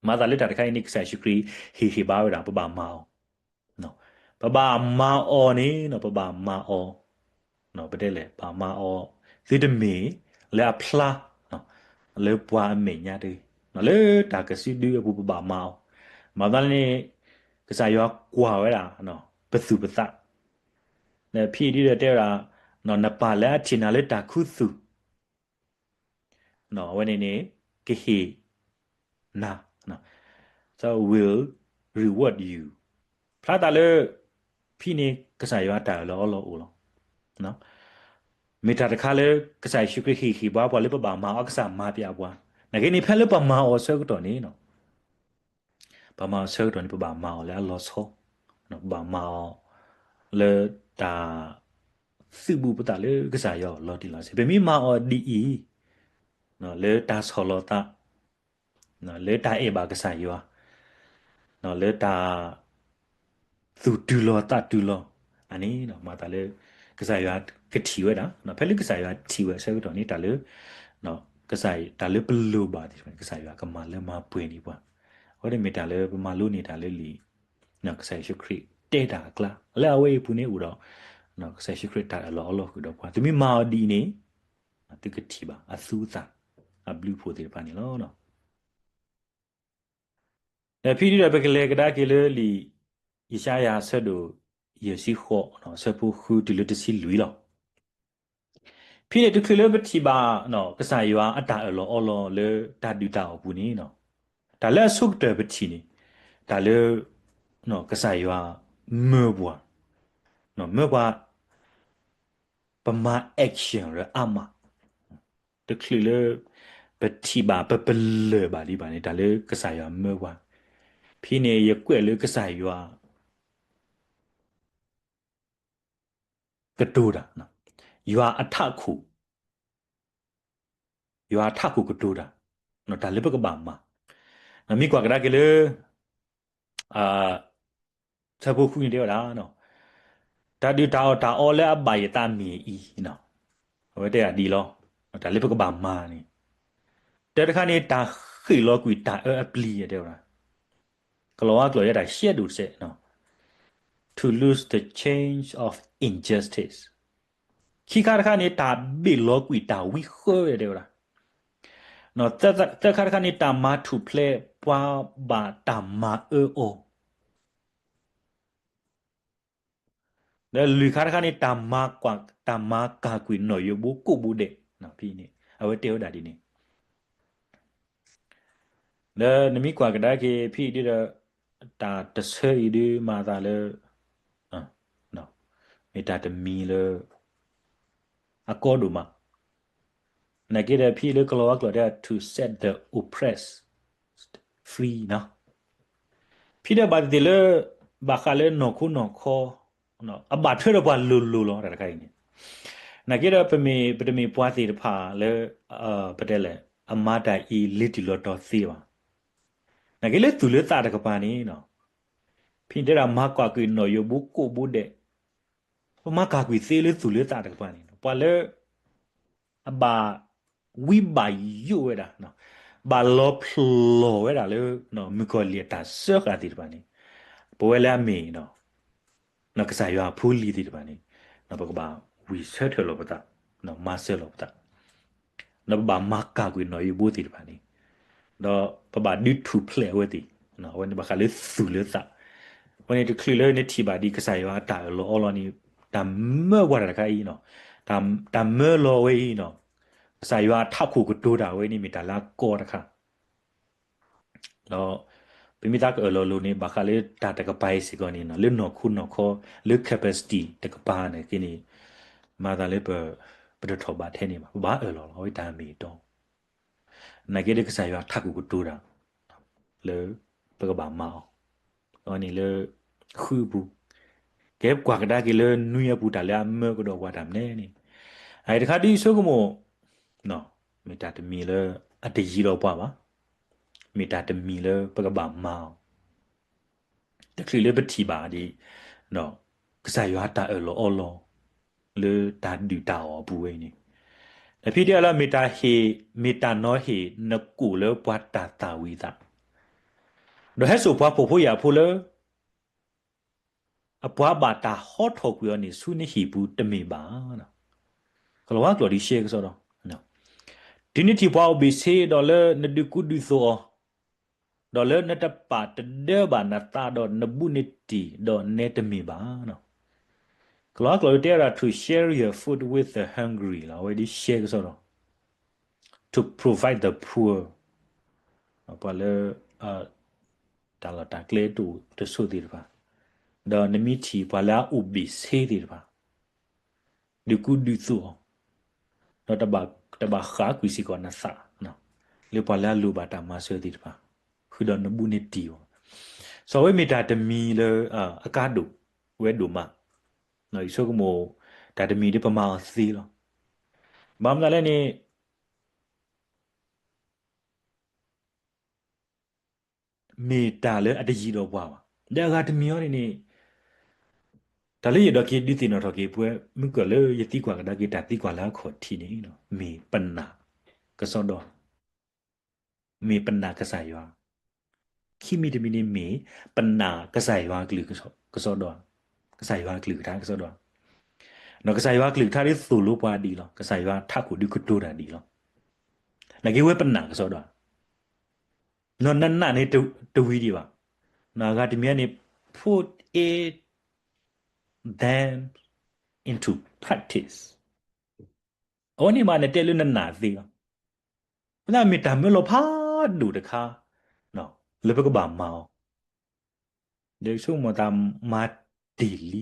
မၤသးလၢတၢ်တခါအံၤန့ၣ် ကစၢ်ယ့ၣ်ၡူးခရံာ်ဟ့ၣ်ဂံၢ်ဟ့ၣ်ဘါဝဲဒၣ် ပဘၣ်မၤအီၤ, ပဘၣ်မၤအီၤန့ၣ် ပဘၣ်မၤအီၤ, ပတဲလဲၣ် ဘၣ်မၤအီၤ သုတမ့ၢ်လၢအဖျါ လၢပှၤအမဲာ်ညါတဂ့ၤ, လၢတၢ်ကစုဒုအပူၤ ပဘၣ်မၤအီၤ, မၤသးလၢန့ၣ် ကစၢ်ယွၤကွၢ်ဝဲဒၣ် ပသူၣ်ပသး, ဒီးဖဲအံၤဒ်ဒီးတဲဝဲဒၣ် နပၢ်လၢအထံၣ်နၤလၢတၢ်ခူသူၣ် အဝဲန့ၣ်န့ၣ် ကဟ့ၣ်နၤ, so will reward you. ဖျါသးလၢ ဖဲန့ၣ် ကစၢ်ယွၤအတၢ်အၢၣ်လီၤအီလီၤအိၣ်လီၤ. မ့ၢ်တၢ်တခါလၢ ကစၢ်ယ့ၣ်ၡူးခရံာ်ဟ့ၣ်ဂံၢ်ဟ့ၣ်ဘါပှၤလၢပဘၣ်မၤအီၤ ကစၢ်မၤပျဲပှၤ, နာ်က့န့ၣ် ဖဲလၢပမၤအီၤအဆၢကတီၢ်န့ၣ် ပမၤအီၤဆၢကတီၢ်န့ၣ် ပဘၣ်မၤအီၤလၢအလီၤဆီ, ပဘၣ်မၤအီၤလၢတၢ် သုးဘူးပသးလၢကစၢ်ယွၤအအိၣ်လီၤတံၢ်လီၤဆဲး, ပမ့ၢ်မၤအီၤဒ်အံၤ လၢတၢ်ဆီၣ်လီၤသး, လၢတၢ်အဲၣ်ဘၣ်ကစၢ်ယွၤ, လၢတၢ် သူၣ်တုၤလီၤသးတုၤလီၤ, အန့ၣ်မၤသးလၢ ကစၢ်ယွၤကထံၣ်ဝဲဒၣ်, ဖဲလၢကစၢ်ယွၤထံၣ်ဝဲအဆၢကတီၢ်န့ၣ် တၢ်လၢ ကစၢ်တၢ်လၢပလိၣ်ဘၣ်သ့ၣ်တဖၣ်န့ၣ် ကစၢ်ယွၤကမၤလၢမၤပှဲၤန့ၢ်ပှၤ, အဝဲန့ၣ်မ့ၢ်တၢ်လၢပမၤလိန့ၢ်တၢ်လၢလံာ် ကစၢ်ယ့ၣ်ၡူးခရံာ်တဲတၢ်အကျါ, လၢအဝဲအံၤအပူၤန့ၣ်အိၣ်ဒီး ကစၢ်ယ့ၣ်ၡူးခရံာ်တၢ်အၢၣ်လီၤအီလီၤဃုာ်ဒီးပှၤ, သုမ့ၢ်မၤအီၤဒ်အံၤန့ၣ် သုကထံၣ်ဘၣ်အသူအသၣ် အဘျုးအဖှိၣ်သ့ၣ်တဖၣ်န့ၣ်လီၤ. ဒီးဖဲဒ်ဒီးပကလဲၤကဒါက့ၤလၢလံာ် ယၡါယၤအဆၢဒိၣ်ယဲၢ်ဆံဃိး အဆၢဖိဃုတုၤလၢတဆံလွံၢ်လီၤ. ဖဲန့ၣ်တချုးလၢပထံၣ်ဘၣ် ကစၢ်ယွၤအတၢ်အၢၣ်လီၤအီလီၤလၢတၢ်ဒုၣ်တၢ်အီၣ်ပူၤန့ၣ် တၢ်လၢအဆိကတၢၢ်ပထံၣ်န့ၣ် တၢ်လၢ ကစၢ်ယွၤမၢပှၤ, မၢပှၤ ပမၤ action လၢအါမး, တချုးလၢ ပထံၣ်ဘၣ် ပပလၢၢ်ဘၣ်ဒံးဘၣ်န့ၣ် တၢ်လၢကစၢ်ယွၤမၢပှၤ, ဖဲန့ၣ်ယကွဲးလၢကစၢ်ယွၤ ကတိၤတၢ်, ယွၤအထးခိၣ် ယွၤအထးခိၣ်ကတိၤတၢ်, တၢ်လၢပကဘၣ်မၤ, မ့ၢ်ကွၢ်ကဒါက့ၤလၢ ဆၢဖိဃုန့ၣ်တဲဝဲဒၣ်, တၢ်ဒုၣ်တၢ်အီၣ်တၢ်အီလၢအဘၣ်ယသးမ့ၢ်အံၤ, အဝဲတဲဒၣ်ဒ်အံၤလီၤ, တၢ်လၢပကဘၣ်မၤန့ၣ်, တၢတခါန့ၣ် တၢ်ဃ့ၢ်လီၤကွံာ်တၢ်အၢအပျံၤ တဲဝဲဒၣ်, ကလီၤဝါကျိာ်ယဲဒၣ်ရှဲဒိၣ်စဲး, to lose the change of injustice, ခံခါတခါန့ၣ် တၢ်ဘ့ၣ်လီၤကွံာ်တၢ်ဝံဃၢ တဲဝဲဒၣ်, သၢခါတခါန့ၣ် တၢ်မၤထူၣ်ဖျဲးပှၤဘၣ်တၢ်မၤအၢအီၤ, ဒီးလွံၢ်ခါတခါန့ၣ် တၢ်မၤကွၢ် တၢ်မၤကၢ်ကွံာ်နီၣ်ယိးဘိကိးဘိဒဲး, ဖဲန့ၣ် အဝဲတဲဝဲဒၣ်ဒ်န့ၣ် ဒီးနမ့ၢ်ကွၢ်ကဒါက့ၤ ဖဲအံၤဒ်ဒီး တၢ်တဆၢအံၤဒ်မၤသးလၢ မ့ၢ်တၢ်တမံၤလၢ အကီဒိၣ်မး, နာ်က့ဒီး ဖဲလၢကလီၤဝါကျိာ်တဲ to set the oppressed free နီၤ, ဖဲဒီးဘၣ်သ့ၣ်သ့ၣ်လၢ ဘၣ်ဃးလၢနီၢ်ခိနီၢ်ခီ အဘၣ်ထွဲဒီးပှၤလိၤလိၤလီၤ တၢ်တခါအံၤန့ၣ်, နာ်က့ဒီး ပမ့ၢ် ပတမ့ၢ်ပှၤသ့ၣ်တဖၣ်လၢ ပတဲလဲၣ် အမၤတၢ်အံၤလီၤတံၢ်လီၤတီၤသ့ဘၣ်, နာ်က့လၢသူၣ်လၢသးတကပၤန့ၣ် ဖဲန့ၣ်တဲဒၣ် မၤကွၢ်ကွံာ်နီၣ်ယိးဘိကိးဘိဒဲး, ပမၤကွၢ်ကွံာ်သ့လၢသူၣ်လၢသးတကပၤန့ၣ် ပှၤလၢ အဘၣ်ဝံဘၣ်ယိၣ်ဝဲဒၣ်, ဘၣ်လီၤဖျိးဝဲဒၣ်လၢ မုၣ်ကီၤလံၢ်အတၢ်စၢဃာ်သ့ၣ်တဖၣ်န့ၣ်, ပဝဲလၢအမ့ၢ် ကစၢ်ယွၤအဖိအလံၤသ့ၣ်တဖၣ်န့ၣ်, ပကဘၣ်ဝံၣ်ဆၢထၢၣ်လီၤပသး, မၤစၢၤလီၤပသး, ဒီးပဘၣ်မၤကၢ်ကွံာ်နီၣ်အံၤဘိသ့ၣ်တဖၣ်န့ၣ်, ဒီးပဘၣ်ဒုးထူၣ်ဖျဲးအဝဲသ့ၣ်, အဝဲန့ၣ်ဘၣ်ဃးလၢသူၣ်လၢသး, အဝဲန့ၣ်တချုးလၢနထံၣ်ဘၣ်ဒ်ကစၢ်ယွၤအတၢ်အၢၣ်လီၤအီလီၤန့ၣ်, တၢ်မၢပှၤတၢ်တခါအံၤ, တၢ်မၢလီၤဝဲအံၤ, ကစၢ်ယွၤအထးခိၣ်ကတိၤတၢ်ဝဲန့ၣ်မ့ၢ်တၢ်လၢအကီတခါ ဒီးပမ့ၢ်သးကအၢၣ်လီၤလိၤန့ၣ် ဘၣ်ဃးလၢတၢ်တကပၤအံၤစ့ၢ်ကီးန့ၣ် လၢနီၢ်ခိနီၢ်ခီ လၢ capacity တကပၤန့ၣ်က့န့ၣ်, မၤသးလၢ ပတထီၣ်ဘးထဲန့ၣ်ဘၣ်, ပဘၣ်အၢၣ်လီၤလီၤ အဝဲတၢ်မ့ၢ်အတီ, နာ်က့ဒီးကစၢ်ယွၤထးခိၣ်ကတိၤတၢ် လၢပကဘၣ်မၤအီၤ, အဝဲန့ၣ်လၢ ဃုအပူၤ, ကဲပကွၢ်ကဒါက့ၤလၢနွံအပူၤ တၢ်လၢအမၢကဒီးပှၤတၢ်မနုၤန့ၣ်, အအံၤတခါဒ်ဆိကမိၣ် မ့ၢ်တၢ်တမံၤလၢအတယံၤဒီးပှၤဘၣ်, မ့ၢ်တၢ်တမံၤလၢပကဘၣ်မၤအီၤ, တချုးလၢပထံၣ်ဘၣ်ဒ် ကစၢ်ယွၤတၢ်အၢၣ်လီၤအီလီၤ လၢတၢ်ဒုၣ်တၢ်အီၣ်အပူၤဝဲအံၤန့ၣ်, ဒီးဖဲဒ်အလီၤ မ့ၢ်တၢ်ဟ့ၣ် မ့ၢ်တၢ်နီၤဟ့ၣ်နကိာ်လၢပှၤတၢ်သၣ်ဝံၤသး, ဒီးဟဲစိာ်ပှၤဖှီၣ်ဖိယာ်ဖိလၢ အပှၤဘၣ်တၢ်ဟီထီၣ်ကွံာ်အီၤန့ၣ် ဆူနဟံၣ်ပူၤတမ့ၢ်ဘၣ်. ကလီၤဝါကျိာ်ဒ်ရှဲကစီဒီ, တုၤနထံၣ်ပှၤအိၣ်ဘ့ၣ်ဆ့ ဒီးလၢနဒုးကူဒုးသိးအီၤ, ဒီးလၢနတပာ်တဒၢဘၣ်နသးဒီးနဘူးနတံၢ် ဒီးနဲတမ့ၢ်ဘၣ်. ကလီၤဝါကျိာ်တဲဝဲဒၣ် to share your food with the hungry လီၤ, အဝဲဒ်ရှဲကစီဒီ, to provide the poor ပှၤလၢ တၢ်လီၢ်တၢ်ကျဲတအိၣ်တဆိးသ့ၣ်တဖၣ်, ဒီးနမ့ၢ်ထံၣ်ပှၤလၢအအိၣ်ဘ့ၣ်ဆ့သ့ၣ်တဖၣ်, ဒုးကူဒုးသိးအီၤ, ဒီးတဘၣ်ဃးကွံာ်စ့ၢ်ကီးနသး လၢပှၤလၢအလိၣ်ဘၣ်တၢ်မၤစၢၤသ့ၣ်တဖၣ်, ဃုာ်ဒီးနဘူးနတံၢ်အီၤ, စီၤဝဲမ့ၢ်တၢ်တမံၤလၢ အကါဒိၣ်ဝဲဒိၣ်မး, ယဆိကမိၣ် တၢ်တမံၤဒ်ပမၤအီၤသ့လီၤ. ဘၣ်မနုၤလဲၣ်န့ၣ် မ့ၢ်တၢ်လၢအတယံၤဒီးပှၤဘၣ်. ဒီးအဂၤတမံၤအံၤန့ၣ်န့ၣ် တၢ်လၢယအဲၣ်ဒိးက့ၤဒုးသ့ၣ်နီၣ်ထီၣ်က့ၤပဝဲ မုၢ်ကၢၢ်လၢယသံကွၢ်ကဒါက့ၤတၢ်သံကွၢ်လၢအခီၣ်ထံးန့ၣ် မ့ၢ်ပနာ်ကစီဒီ, မ့ၢ်ပနာ်ကစၢ်ယွၤ, ခံမံၤတမံၤန့ၣ်မ့ၢ် ပနာ်ကစၢ်ယွၤကလုၢ်ကစီဒီ, ကစၢ်ယွၤကလုၢ်ကထါကစီဒီ, ဒီးကစၢ်ယွၤကလုၢ်ကထါဒ်သိၣ်လိပှၤဒ်အံၤလီၤ, ကစၢ်ယွၤထးခိၣ်ဒုးကတိၤတၢ်ဒ်အံၤလီၤ. နာ်က့ဝဲပနာ်ကစီဒီ, နနာ်န့ၣ်တဝံၤဒံးဘၣ်, အဂၤတမံၤန့ၣ် put it then into practice. အဝဲန့ၣ်မးနတဲလၢနနာ်သ့လီၤ. အဝဲဒၣ်မ့ၢ်တၢ်မၢလီၤဖးဒိၣ်တခါ လၢပကဘၣ်မၤအီၤ, ဒီးဆိကမိၣ်သးမၤတ့ၢ်လံ,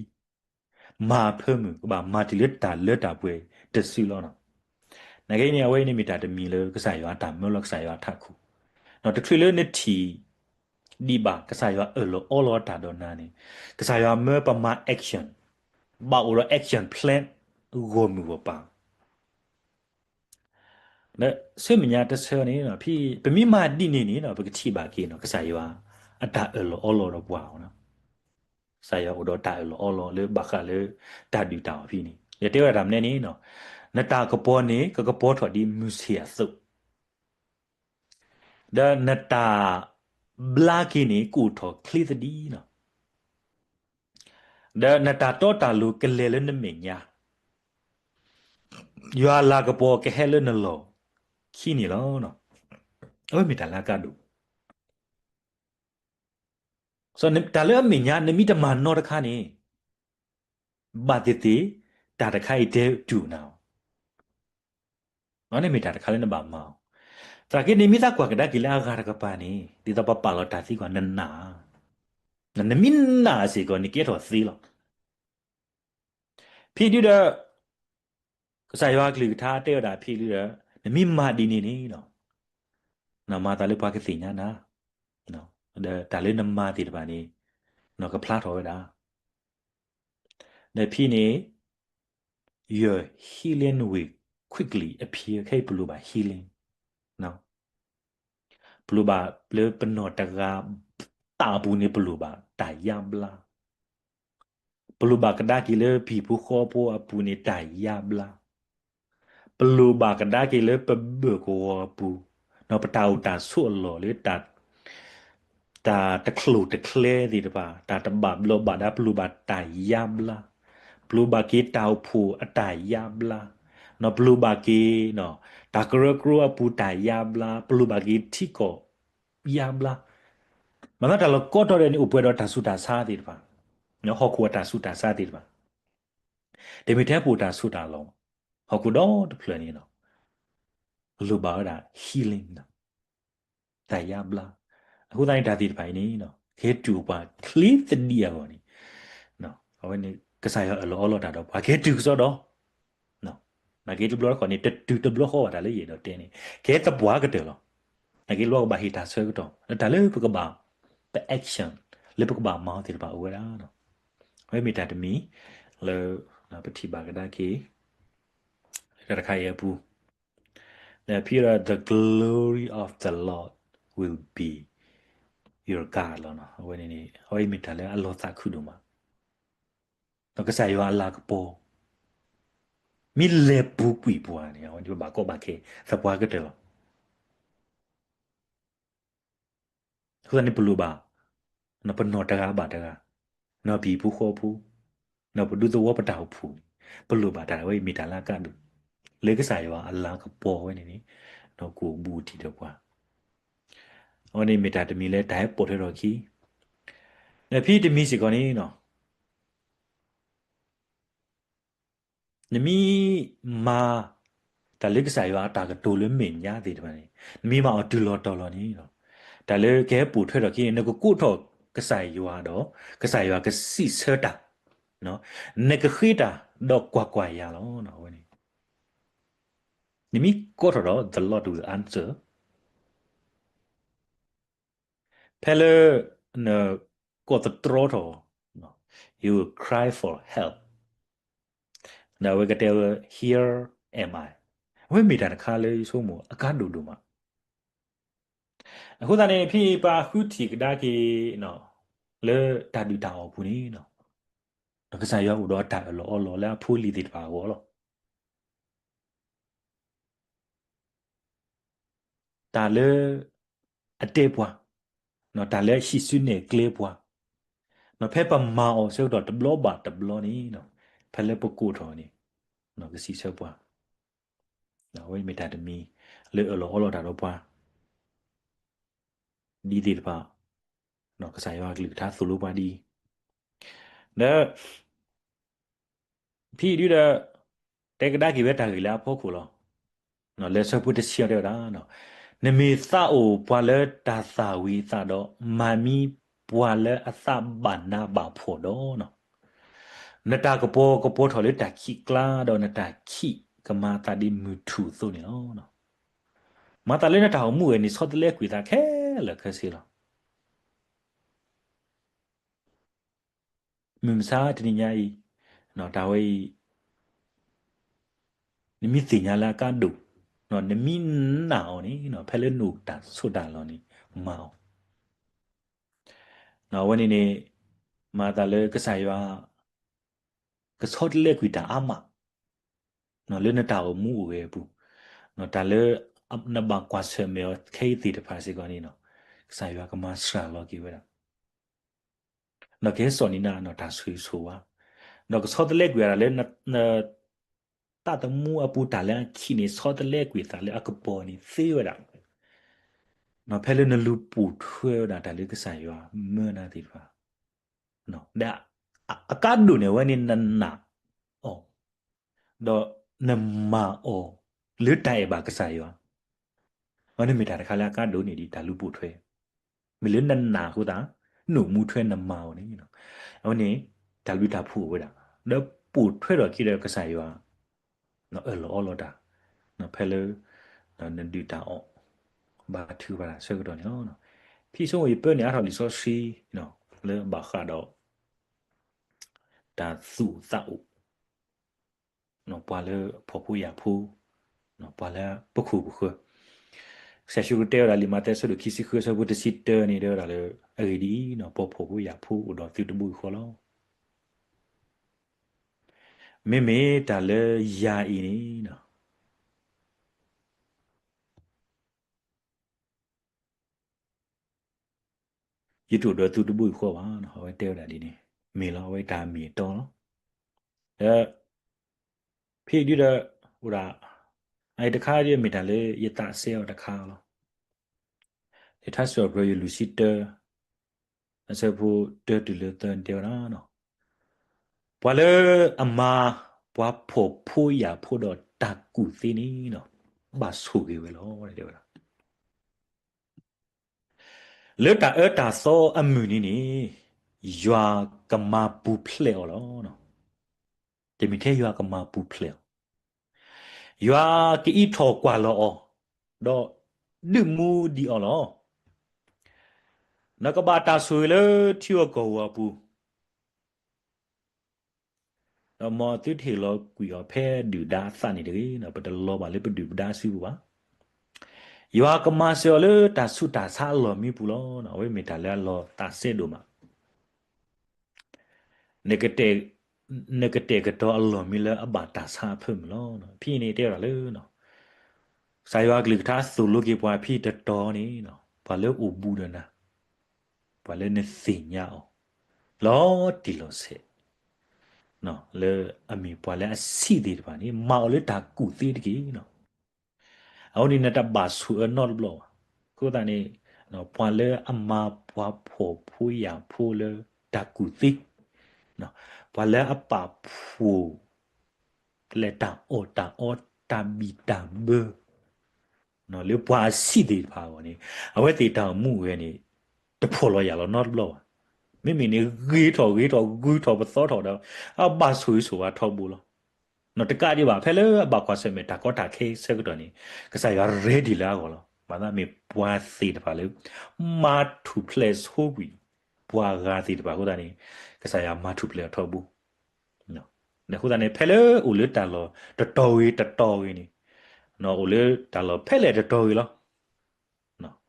မၤအဖၢမုၢ် ကဘၣ်မၤတ့ၢ်လၢတၢ်လၢတၢ်ပှဲၤတစုလီၤ. နာ်က့န့ၣ် အဝဲန့ၣ်မ့ၢ်တၢ်တမံၤလၢကစၢ်ယွၤအတၢ်မၢလီၤ ကစၢ်ယွၤအထးခိၣ်, တချုးလၢနထံၣ်ဒံးဘၣ်ကစၢ်ယွၤအၢၣ်လီၤအီလီၤတၢ်ဒီးနၤန့ၣ်, ကစၢ်ယွၤမၢပမၤ action, ဘၣ်အိၣ်ဒီး action plan ဂီၢ်မုၢ်ဂီၢ်ပၤ ဒီးဆူမဲာ်ညါတဆၢန့ၣ် ပမ့ၢ်မၤဒ်န့ၣ်န့ၣ် ပကထံၣ်ဘၣ်က့ၤနီၤ ကစၢ်ယွၤအတၢ်အၢၣ်လီၤအီလီၤဒီးပှၤအီၤ, ကစၢ်ယွၤအိၣ်ဒီးတၢ်အၢၣ်လီၤအီလီၤလၢဘၣ်ဃးလၢတၢ်ဒုၣ်တၢ်အီၣ်ဖဲန့ၣ် ဒီးတဲဝဲဒၣ်မနုၤန့ၣ်, နတၢ်ကပီၤန့ၣ် ကကပီၤထီၣ်ဒ်မုၢ်ဆ့ၣ်အသိး, ဒီးနတၢ်ဘျါက့ၤန့ၣ် ကအိၣ်ထီၣ်ချ့သဒံးလီၤ. ဒီးနတၢ်တီတၢ်လိၤကလဲၤလၢနမဲာ်ညါ, ယွၤလၤကပီၤကဟဲလၢနလီၢ်ခံန့ၣ်လီၤ. အဝဲမ့ၢ်တၢ်လၢအကါဒိၣ်, တၢ်လၢအမဲာ်ညါ နမ့ၢ်တမၤနီတခါန့ၣ်, ဘၣ်သ့ၣ်သ့ၣ် တၢ်တခါအံၤတဲတူၢ်နၤလီၤ. အန့ၣ်မ့ၢ်တၢ်တခါလၢနဘၣ်မၤအီၤ, သနာ်က့န့ၣ် မ့ၢ်သးကွၢ်ကဒါက့ၤလၢအဂၤတကပၤန့ၣ် ဒ်သိးပပာ်လီၤတၢ်သံကွၢ် နနာ်ဧါ, နမ့ၢ်နာ်စ့ၢ်ကီးန့ၣ် ကဲထီၣ်သ့လီၤ. ဖဲဒုဒီး ကစၢ်ယွၤကလုၢ်ကထါတဲဝဲဒၣ်ဖဲဒုဒီး နမ့ၢ်မၤဒ်န့ၣ်န့ၣ်လီၤ, နမၤသးလၢပှၤကသ့ၣ်ညါနၤ, ဒီးတၢ်လၢနမၤသ့ၣ်တဖၣ်န့ၣ် နကဖျါထီၣ်ဝဲဒၣ် ဒီးဖဲန့ၣ် your healing will quickly appear. ခဲအံၤပလိၣ်ဘၣ် healing, ပလိၣ်ဘၣ်လၢပနီၢ်တဂၤသးအပူၤန့ၣ် ပလိၣ်ဘၣ်တၢ်ယါဘျါ, ပလိၣ်ဘၣ်ကဒါက့ၤလၢပဟံၣ်ဖိဃီဖိအပူၤန့ၣ် တၢ်ယါဘျါ, ပလိၣ်ဘၣ်ကဒါက့ၤလၢပဘၢၣ်ကဝီၤအပူၤ ဒီးပတၢ်အိၣ်တၢ်ဆိးအလီၢ်လၢ တၢ်တချိၣ်တချဲသ့ၣ်တဖၣ်, တၢ်တဘၣ်ဘျီးဘၣ်ဒါ, ပလိၣ်ဘၣ်တၢ်ယါဘျါ, ပလိၣ်ဘၣ်က့ၤတၢ်အိၣ်ဖှိၣ်အတၢ်ယါဘျါ, ဒီးပလိၣ်ဘၣ်က့ၤ တၢ်ကရၢကရိအပူၤတၢ်ယါဘျါ, ပလိၣ်ဘၣ်က့ၤထံကီၢ်ယါဘျါ, မ့ၢ်သတးလီၤကိးတီၤဒဲးန့ၣ် အိၣ်ပှဲၤဒီးတၢ်ဆူးတၢ်ဆါသ့ၣ်တဖၣ်, ဟီၣ်ခိၣ်အတၢ်ဆူးတၢ်ဆါသ့ၣ်တဖၣ်, တမ့ၢ်ထဲပအိၣ်တၢ်ဆိးတၢ်လီၢ်, ဟီၣ်ခိၣ်ဒီတဖျၢၣ်န့ၣ် လိၣ်ဘၣ်ဝဲဒၣ် healing တၢ်ယါဘျါ. အဃိသတးန့ၣ် တၢ်သ့ၣ်တဖၣ်အံၤန့ၣ် ကဟဲတုၤအိၣ်ပှၤချ့သဒံးအဂီၢ်န့ၣ်, အဝဲန့ၣ် ကစၢ်ယွၤအၢၣ်လီၤအီလီၤတၢ်ဒီးပှၤ ကဟဲတုၤကစီဒီ, နာ်က့တဘျီတခီၣ်န့ၣ် တတုၤတဘျီဃီဘၣ် တၢ်လၢယအဲၣ်ဒိးတဲန့ၣ် ကဟဲသပှၢ်ကတၢၢ်လီၤ. နာ်က့တဘျီကဘၣ်ဟ့ၣ်တၢ်ဆၢကတီၢ် လၢတၢ်လၢပကဘၣ် ပ action လၢပကဘၣ်မၤအီၤသ့ၣ်တဖၣ်အိၣ်ဝဲဒၣ်, အဝဲမ့ၢ်တၢ်တမံၤ လၢ ပထံၣ်ဘၣ်ကဒါက့ၤ တၢ်တခါအံၤအပူၤ ဖဲဒီး the glory of the Lord will be your guard လီၤ. အဝဲန့ၣ်န့ၣ် အဝဲမ့ၢ်တၢ်လၢအလီၤသးခုဒိၣ်မး, ဒီးကစၢ်ယွၤအလၤကပီၤ မ့ၢ်လဲၤပူၤကွံာ်ပှၤန့ၣ် အဝဲန့ၣ်ပဘၣ်ကီဘၣ်ခဲ သပှၢ်ကတၢၢ်လီၤ. အဃိသတးန့ၣ် ပလိၣ်ဘၣ် ပနီၢ်တဂၤဘၣ်တဂၤ, နီၢ်ပံၤဖိဃီဖိ, ဒီးပဒူသဝီပတၢ်အိၣ်ဖှိၣ်န့ၣ် ပလိၣ်ဘၣ်တၢ်ဝဲအံၤမ့ၢ်တၢ်လၢအကါဒိၣ်, လၢကစၢ်ယွၤအလၤကပီၤဝဲန့ၣ်န့ၣ် ဒီးကအိၣ်ဘူးတံၢ်ဒီးပှၤ, အဝဲန့ၣ်မ့ၢ်တၢ်တမံၤလၢတၢ်ဟဲပိာ်ထွဲထီၣ်အခံ, ဒီးဖဲတမံၤစ့ၢ်ကီးန့ၣ် နမ့ၢ်မၤ တၢ်လၢကစၢ်ယွၤအတၢ်ကတိၤလၢမဲာ်ညါသ့ၣ်တဖၣ်န့ၣ် နမ့ၢ်မၤအီၤတုၤလီၤတီၤလီၤန့ၣ်, တၢ်လၢကဟဲပိာ်ထွဲထီၣ်အခံန့ၣ် နကကိးထီၣ်ကစၢ်ယွၤဒီး ကစၢ်ယွၤကစံးဆၢတၢ်, နကဃ့တၢ်ဒီးကွၢ်ကွၢ်ယၤလီၤ. အဝဲန့ၣ် နမ့ၢ်ကိးထီၣ်ဒီး the Lord will answer. ဖဲလၢ နကိးသတြီထီၣ် you will cry for help. ဒီးအဝဲကတဲဝဲ here am I. အဝဲမ့ၢ်တၢ်တခါလၢယဆိကမိၣ်အကါဒိၣ်ဒိၣ်မး. အဃိသတးန့ၣ် ဖဲပဃုထံၣ်ကဒါက့ၤ လၢတၢ်ဒုၣ်တၢ်အီၣ်အပူၤန့ၣ် ကစၢ်ယွၤအိၣ်ဒီးတၢ်အၢၣ်လီၤအီလီၤလၢအဖိအလံၤသ့ၣ်တဖၣ်အဂီၢ်လီၤ. တၢ်လၢ အတဲပှၤ, တၢ်လၢအဟံးစုနဲၣ်ကျဲပှၤ, ဖဲပမၤအီၤဆၢကတီၢ်တဘျီဘၣ်တဘျီန့ၣ်, ဖဲလၢပကိးထီၣ်န့ၣ် ကစံးဆၢပှၤ, အဝဲမ့ၢ်တၢ်တမံၤ လၢအၢၣ်လီၤအီလီၤတၢ်ဒီးပှၤ ဒ်သ့ၣ်တဖၣ်, ကစၢ်ယွၤအကလုၢ်ကထါသိၣ်လိပှၤဒ်အံၤ, ဒီး ဖဲအံၤဒုဒီး တဲကဒါက့ၤဝဲတၢ်ဂ့ၢ်လၢအဖီခိၣ်လီၤ. လၢဆၢဖိတဆံအံၤတဲဝဲဒၣ်, နမ့ၢ်သးအိၣ်ပှၤလၢတၢ်သၣ်ဝံၤအသးဒီး မၤမံပှၤလၢအသးဘၣ်နးဘၣ်ဖှီၣ်ဒီး, နတၢ်ကပီၤကပီၤထီၣ်လၢတၢ်ခံးကျါ, ဒီးနတၢ်ခံးကမၤအသးဒ်မုၢ်ထူၣ်အသိးန့ၣ်လီၤ. မၤသးလၢနတၢ်အိၣ်မူဝဲန့ၣ် ဆီတလဲကွံာ်သးခဲလၢာ်ခဲဆ့လီၤ. မုၢ်မဆါတနံၤညါအံၤ, တၢ်ဝဲအံၤ, နမ့ၢ်သ့ၣ်ညါလၢအကါဒိၣ်, နမ့ၢ်နာ်အီၤန့ၣ် ဖဲလၢနအိၣ်တၢ်ဆိးတၢ်လီၢ်န့ၣ် မၤအီၤ, အဝဲန့ၣ်န့ၣ် မၤသးလၢကစၢ်ယွၤ ကဆီတလဲကွံာ်တၢ်အါမး, လၢနတၢ်အိၣ်မူအိၣ်ဂဲၤအပူၤ, တၢ်လၢ နဘၣ်ကွၢ်ဆၢၣ်မဲာ်အီၤခဲအံၤသ့ၣ်တဖၣ်စ့ၢ်ကီးန့ၣ်, ကစၢ်ယွၤကမၤစှၤလီၤက့ၤဝဲဒၣ်, ဒီးကဟဲစိာ်န့ၢ်နၤတၢ်ဆိၣ်ဂ့ၤဆိၣ်ဝါ, ဒီးကဆီတလဲကွံာ်ဝဲဒၣ်လၢ နသးသမူအပူၤတၢ်လၢအခံးန့ၣ် ဆီတလဲကွံာ်သးလၢအကပီၤန့ၣ်သ့ဝဲဒၣ်, ဒီးဖဲလၢနလူၤပိာ်ထွဲဝဲဒၣ်တၢ်လၢကစၢ်ယွၤမၢနၤသ့ၣ်တဖၣ်, ဒီးအကါဒိၣ်န့ၣ် အဝဲန့ၣ်နနာ်အီၤ, ဒီးနမၤအီၤလၢတၢ်အဲၣ်ဘၣ်ကစၢ်ယွၤ, အဝဲန့ၣ်မ့ၢ်တၢ်တခါလၢအကါဒိၣ်န့ၢ်ဒံးတၢ်လူၤပိာ်ထွဲ, မ့ၢ်လၢနနာ်အဃိသတး နအိၣ်မူထွဲနမၤအီၤန့ၣ်, အဝဲန့ၣ် တၢ်ဘျုးတၢ်ဖှိၣ်အိၣ်ဝဲဒၣ်, ဒီးပိာ်ထွဲထီၣ်အခံဒီးကစၢ်ယွၤ အၢၣ်လီၤအီလီၤတၢ်, ဖဲလၢ နဒုၣ်တၢ်အီၣ် ဘါထုကဖၣ်တၢ်ဆၢကတီၢ်န့ၣ်လီၤ. ဖဲအံၤဆိကမိၣ်ယပၢနုာ်အါထီၣ်လံာ်စီဆှံ လၢအဘၣ်ဃးဒီး တၢ်သူၣ်အိၣ်သးအိၣ် ပှၤလၢဖှီၣ်ဖိယာ်ဖိ, ပှၤလၢပခိၣ်ပဃၢၤ, ကစၢ်ယ့ၣ်ၡူးခရံာ်တဲဝဲဒၣ်လံာ်မးသဲအဆၢဒိၣ်ခံဆံဃုအဆၢဖိတဆံတၢန့ၣ် တဲဝဲဒၣ်လၢ အဂ့ၢ်ဒ်အံၤ, ပှၤဖှီၣ်ဖိယာ်ဖိအိၣ်ဒီးသုတဘိယူၢ်ဃီလီၤ. မ့မ့ၢ်တၢ်လၢယၤအံၤန့ၣ် ယ ယတအိၣ်ဒီးသုတဘိယူၢ်ဃီဘၣ်နီၤ, အဝဲတဲဝဲဒၣ်ဒ်န့ၣ်, မ့ၢ်လီၤ အဝဲတၢ်မ့ၢ်အတီလီၤ. ဒီး ဖဲဒုဒီး အိၣ်ဒၣ် အအံၤတခါဒ်မ့ၢ်တၢ်လၢယသးစဲအီၤတခါလီၤ. လံာ်ထါစံးပတြၢၤယွၤလွံၢ်ဆံတၢ အဆၢဖိတၢတုၤလၢသၢန့ၣ်တဲဝဲဒၣ်, ပှၤလၢအမၤပှၤဖှီၣ်ဖိယာ်ဖိဒီးတၢ်ကူၣ်သ့န့ၣ် ဘၣ်ဆိၣ်ဂ့ၤဝဲလီၤ တဲဝဲဒၣ်. လၢတၢ်အၢတၢ်သီအမုၢ်နံၤန့ၣ် ယွၤကမၤပူၤဖျဲးအီၤလီၤ. တမ့ၢ်ထဲယွၤကမၤပူၤဖျဲးအီၤ, ယွၤကအံးထီၣ်ကွၢ်လီၤအီၤ, ဒီးဒုးမူဒံးအီၤလီၤ. နကဘၣ်တၢ်ဆိၣ်ဂ့ၤလၢထံဧိၤကီၢ်ဧိၤအပူၤ ဒီးမ်အသုတဟ့ၣ်လီၤကွံာ်အီၤဖဲဒုၣ်ဒါအသးန့ၣ်တဂ့ၤ. ပတလီၤဘၣ်လၢပဒုၣ်ပဒါစုပူၤဘၣ်. ယွၤကမၤစၢၤအီၤလၢတၢ်ဆူးတၢ်ဆါအလီၢ်မံပူၤလီၤ. အဝဲမ့ၢ်တၢ်လၢအလီၤသးစဲဒိၣ်မး, နကတဲာ်ကတီၤအလီၢ်မံလၢအဘၣ်တၢ်ဆါအဖၢမုၢ်လီၤ. ဖဲအံၤန့ၣ်တဲဝဲဒၣ်လၢ ကစၢ်ယွၤအကလုၢ်ကထါသိၣ်လိက့ၤပှၤဖဲတတီၤန့ၣ် ပှၤလၢအိၣ်ဘူးဒီးနၤ, ပှၤလၢနသ့ၣ်ညါအီၤ လီၤတံၢ်လီၤဆဲး, လၢအမ့ၢ်ပှၤလၢအဆံးသ့ၣ်တဖၣ်န့ၣ် မၤအီၤလၢတၢ်ကူၣ်သ့တက့ၢ်. အဃိန့ၣ် နတဘၣ်ဆိၣ်အၢနီတဘျီဘၣ်. အဃိသတးန့ၣ် ပှၤလၢအမၤပှၤဖှီၣ်ဖိယာ်ဖိလၢတၢ်ကူၣ်သ့, ပှၤလၢအပာ်ဖှိၣ် ပလဲၤတၢ်အီၣ်တၢ်အီ တၢ်ဘံၣ်တၢ်ဘၢ လၢပှၤအဆံးသ့ၣ်တဖၣ်အဂီၢ်န့ၣ် အဝဲသ့ၣ်တၢ်အိၣ်မူအိၣ်ဂဲၤန့ၣ် တဖှီၣ်လီၤယာ်လီၤနီတဘျီဘၣ်. မ့မ့ၢ်န့ၣ် ဂ့ၤထီၣ်ဂ့ၤထီၣ်ဂုၤထီၣ်ပသီထီၣ်ဒီး အဘၣ်ဆိၣ်ဂ့ၤဆိၣ်ဝါထီဘိလီၤ. တကးဒံးဘၣ် ဖဲလၢအဘၣ်ကွၢ်ဆၢၣ်မဲာ်တၢ်ကီတၢ်ခဲဆၢကတီၢ်န့ၣ် ကစၢ်ယွၤ ready လၢအဂီၢ်လီၤ. ဘၣ်သးမ့ၢ်ပှၤသ့ၣ်တဖၣ်လၢ မၤထူၣ်ဖျဲးဆိကွံာ် ပှၤဂၤသ့ၣ်တဖၣ်အဃိသတးန့ၣ် ကစၢ်ယွၤမၤထူၣ်ဖျဲးအီၤထီဘိ အဃိသတးန့ၣ် ဖဲလၢအိၣ်လၢတၢ်လီၢ်တတီၤဂ့ၤတတီၤဂ့ၤန့ၣ်, အိၣ်လၢတၢ်လီၢ်ဖဲလဲၣ်တတီၤဂ့ၤလီၤ.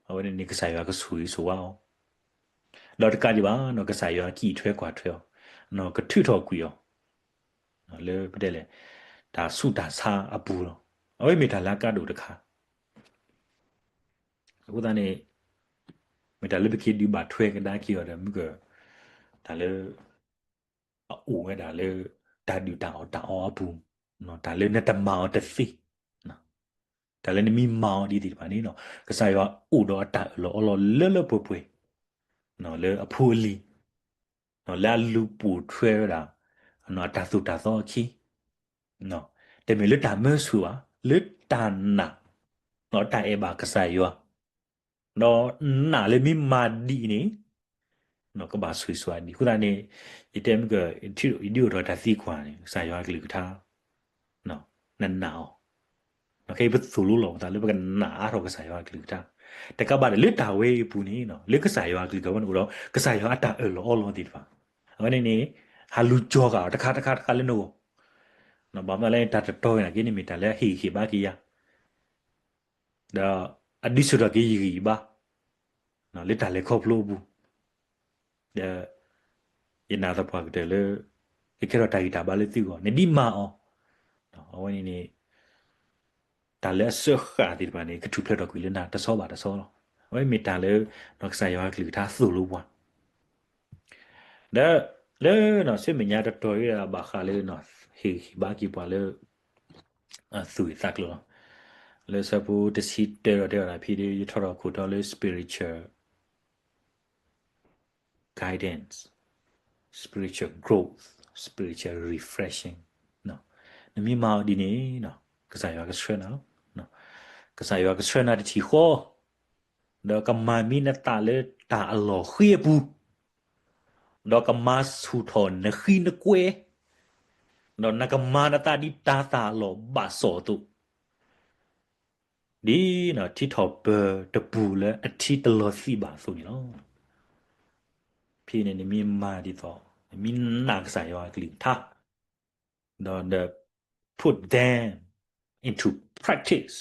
အဝဲန့ၣ်န့ၣ် ကစၢ်ယွၤကဆိၣ်ဂ့ၤဆိၣ်ဝါအီၤ, ဒီးတကးဒံးဘၣ် ကစၢ်ယွၤကအံးထွဲကွၢ်ထွဲအီၤ, ကထုးထီၣ်ကွံာ်အီၤ လၢပတဲလဲၣ် တၢ်ဆူးတၢ်ဆါအပူၤလီၤ. အဝဲမ့ၢ်တၢ်လၢအကါဒိၣ်တခါ အဃိသတးန့ၣ် မ့ၢ်တၢ်လၢပက့ၤဒုးဘၣ်ထွဲကဒါက့ၤအီၤဒီး မုၢ်က တၢ်လၢ အအိၣ်ဝဲဒၣ်လၢ တၢ်ဒုၣ်တၢ်အီၣ်တၢ်အီအပူၤ, တၢ်လၢနတမၤအီၤတသ့, တၢ်လၢနမ့ၢ်မၤအီၤဒ်သ့ၣ်တဖၣ်န့ၣ် ကစၢ်ယွၤအိၣ်ဒီးအတၢ်အၢၣ်လီၤအီလီၤလၢလၢပှဲၤပှဲၤ လၢအဖိအလံၤ, လၢအလူၤပိာ်ထွဲဝဲဒၣ် အတၢ်သိၣ်တၢ်သီအခံ, တမ့ၢ်လၢတၢ်မၢဆူၣ်ဘၣ်, လၢတၢ်နာ် တၢ်အဲၣ်ဘၣ်ကစၢ်ယွၤ, ဒီးနာ်လၢမ့ၢ်မၤဒ်အံၤန့ၣ် ကဘၣ်ဆိၣ်ဂ့ၤဆိၣ်ဝါဒ်အံၤ. အဃိသတးန့ၣ် ယတဲမုၢ်က ယဒုးအိၣ်ထီၣ်တၢ်သံကွၢ်န့ၣ် ကစၢ်ယွၤအကလုၢ်ကထါ နနာ်အီၤ, ခဲအံၤပသိၣ်လိလီၤပသးလၢပကနာ်အါထီၣ်ကစၢ်ယွၤအကလုၢ်ကထါ, တကးဘၣ်ဒီးလၢတၢ်ဝဲအံၤအပူၤန့ၣ် လၢကစၢ်ယွၤအကလုၢ်ကထါဝဲန့ၣ်အိၣ်ဒီး ကစၢ်ယွၤအတၢ်အၢၣ်လီၤအီလီၤသ့ၣ်တဖၣ်, အဝဲန့ၣ်န့ၣ် ဟးလူၤကၠီဃာ်အီၤတခါတခါတခါလၢနဂီၢ်, ဘၣ်မနုၤလဲၣ် တၢ်တတီၤန့ၣ်က့န့ၣ်မ့ၢ်တၢ်လၢအဟ့ၣ်ဂံၢ်ဟ့ၣ်ဘါက့ၤယၤ ဒီးအဒုးဆူၣ်ထီၣ်က့ၤယဂံၢ်ယဘါ လၢတၢ်လဲၤခီဖျိအပူၤ, ဒီးယနာ်သပှၢ်ကတၢၢ်လၢ ကကဲထီၣ်တၢ်ဂံၢ်တၢ်ဘါလၢသုဂီၢ် နဒ်မၤအီၤ, အဝဲန့ၣ်န့ၣ် တၢ်လၢအစၢဃာ်သ့ၣ်တဖၣ်န့ၣ် ကထူၣ်ဖျဲးထီၣ်ကွံာ်လၢနၤတဆီဘၣ်တဆီလီၤ. အဝဲမ့ၢ်တၢ်လၢ ကစၢ်ယွၤအကလုၢ်ကထါသိၣ်လိပှၤ ဒီးလၢ ဆူမဲာ်ညါတတီၤအံၤ ဘၣ်ဃးလၢ ဟ့ၣ်ဂံၢ်ဟ့ၣ်ဘါက့ၤပှၤလၢ သူၣ်ဂ့ၢ်သးကျိၤလီၤ. လၢဆၢဖိတဆံတၢဒီးတဲဝဲဒၣ်ဖဲဒၣ် ယထီၣ်ထီၣ်ခိၣ်တီလၢ spiritual guidance, spiritual growth, spiritual refreshing. နမ့ၢ်မၤအီၤဒ်န့ၣ် ကစၢ်ယွၤကဆှၢနၤလီၤ. ကစၢ်ယွၤကဆှၢနၤတထံၣ်ဃီ ဒီးကမၤမံနသးလၢတၢ်အလီၢ်ဃံအပူၤ, ဒီးကမၤဆူၣ်ထီၣ်နဃံနကွဲ, ဒီးနကမၤနသးဒ်တၤသၣ်အလီၢ်ဘၣ်စီၣ်အသိး, ဒ်ထံထီၣ်ပၢၤတပူၤလၢအထံတလီၤသံးဘၣ်အသိးန့ၣ်လီၤ. ဖဲန့ၣ်နမ့ၢ်မၤဒ်သိး နမ့ၢ်နာ်ကစၢ်ယွၤအကလုၢ်ကထါ ဒီး put them into practice,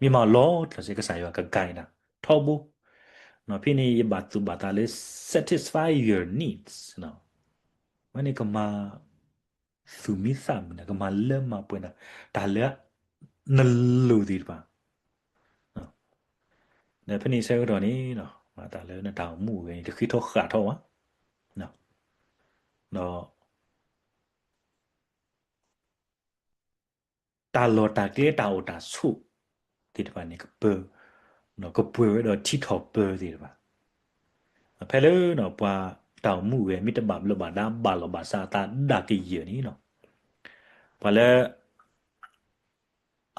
မ့ၢ်မၤလီၤတံၢ်လီၤဆဲး ကစၢ်ယွၤက guide နၤထီဘိ. ဖဲန့ၣ်ယဘၣ်သူၣ်ဘၣ်သးလၢ satisfy your needs, ဝဲန့ၣ်ကမၤ သူၣ်မံသးမုာ်နၤ, ကမၤလၢမၤပှဲၤနၤ တၢ်လၢနလိၣ်သ့ၣ်တဖၣ်. ဒီးဖဲန့ၣ်ဆၢကတီၢ်န့ၣ် မၤသးလၢနတၢ်အိၣ်မူဝဲန့ၣ် တဃ့ထီၣ်ဃးထီၣ်ဘၣ်, ဒီး တၢ်လီၢ်တၢ်ကျဲတၢ်အိၣ်တၢ်ဆိးသ့ၣ်တဖၣ်န့ၣ် ကပၢၤ, ကပှဲၤဝဲဒီးထံထီၣ်ပၢၤသ့ၣ်တဖၣ်, ဖဲလၢပှၤတၢ်အိၣ်မူဝဲ မ့ၢ်တဘၣ်ဘျီးဘၣ်ဒါ ဘၣ်လီၤဘၣ်စးအသးဒၣ်ကယၢၢ်န့ၣ်လီၤ. ပှၤလၢ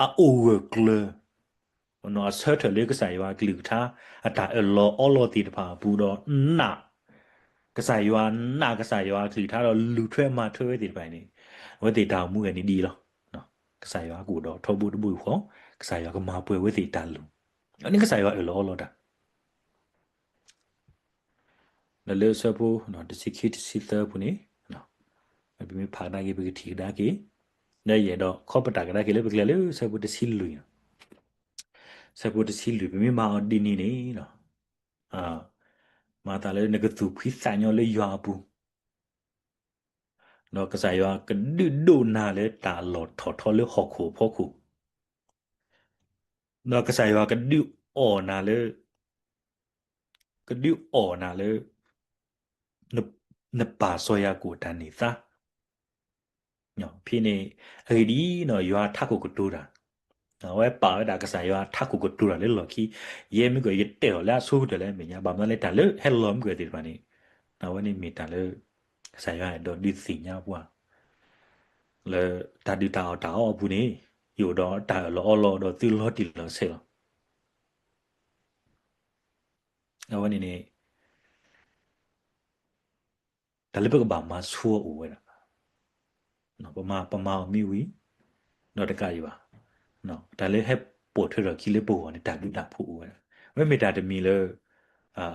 အအိၣ်ဂၢၢ်ကျၢၤ အဆၢထၢၣ်လၢကစၢ်ယွၤအကလုၢ်ကထါ အတၢ်အၢၣ်လီၤအီလီၤသ့ၣ်တဖၣ်အပူၤဒီးနာ် ကစၢ်ယွၤနာ်ကစၢ်ယွၤအကလုၢ်ကထါဒီးလူၤထွဲမၤထွဲဝဲသ့ၣ်တဖၣ်န့ၣ် အဝဲသ့ၣ်တၢ်အိၣ်မူဝဲန့ၣ်ဒ်အံၤလီၤ. ကစၢ်ယွၤကအိၣ်ဒီးထီဘိတဘိအဃိ ကစၢ်ယွၤကမၤပှဲၤဝဲသ့ၣ်တၢ်လိၤ, အန့ၣ်ကစၢ်ယွၤအၢၣ်လီၤအီလီၤတၢ် ဒီးလၢအဆၢဖိ တဆံခံ တဆံသၢအပူၤန့ၣ် ပမ့ၢ်ဖးကဒါက့ၤ ပကထံၣ်ကဒါက့ၤ ဒီးယအဲၣ်ဒိးခီပတာ်ကဒါက့ၤလၢပကျဲလၢဆၢဖိတဆံလွံၢ်, ဆၢဖိတဆံလွံၢ် ပမ့ၢ်မၤအီၤဒ်န့ၣ်န့ၣ် မၤသးလၢနကသူၣ်ဖှံသးညီလၢယွၤအပူၤ, ဒီးကစၢ်ယွၤကဒုးဒိးနၤလၢတၢ်အလီၢ်ထီၣ်ထီလၢဟီၣ်ခိၣ်အဖီခိၣ် ဒီးကစၢ်ယွၤကဒုးအီၣ်နၤလၢ ကဒုးအီၣ်နၤလၢ နပာ်စီၤယၤကိာ်တၢ်န့ၢ်သါ ဖဲန့ၣ် အဂ့ၢ်ဒ်အံၤ, ယွၤထးခိၣ်ကတိၤတၢ်, အဝဲပာ်ဝဲဒၣ်ကစၢ်ယွၤထးခိၣ်ကတိၤတၢ်လၢလီၢ်ခံ, ယဲမ့ၢ်ကီးယတဲအီၤလၢအဆိကတၢၢ်လၢအမဲာ်ညါ ဘၣ်မနုၤလၢတၢ်လၢဟဲလီၤမ့ၢ်ကီးသ့ၣ်တဖၣ်န့ၣ်, အဝဲန့ၣ်မ့ၢ်တၢ်လၢ ကစၢ်ယွၤအဲၣ်ဒိးဒုးသ့ၣ်ညါပှၤ လၢတၢ်ဒုၣ်တၢ်အီၣ်တၢ်အီအပူၤန့ၣ် ယအိၣ်ဒီးတၢ်အၢၣ်လီၤအီလီၤဒီးသုလီၤတံၢ်လီၤဆဲးလီၤ. အဝဲန့ၣ်န့ၣ် တၢ်လၢပကဘၣ်မၤဆူအီၤအိၣ်ဝဲဒၣ်, ပမၤအီၤမ့ၢ်ဝံၤ ဒီးတကးဒံးဘၣ်, တၢ်လၢဟဲပိာ်ထွဲထီၣ်ခံလၢပဂီၢ်န့ၣ် တၢ်ဘျုးတၢ်ဖှိၣ်အိၣ်ဝဲဒၣ်, အဝဲမ့ၢ်တၢ်တမံၤလၢ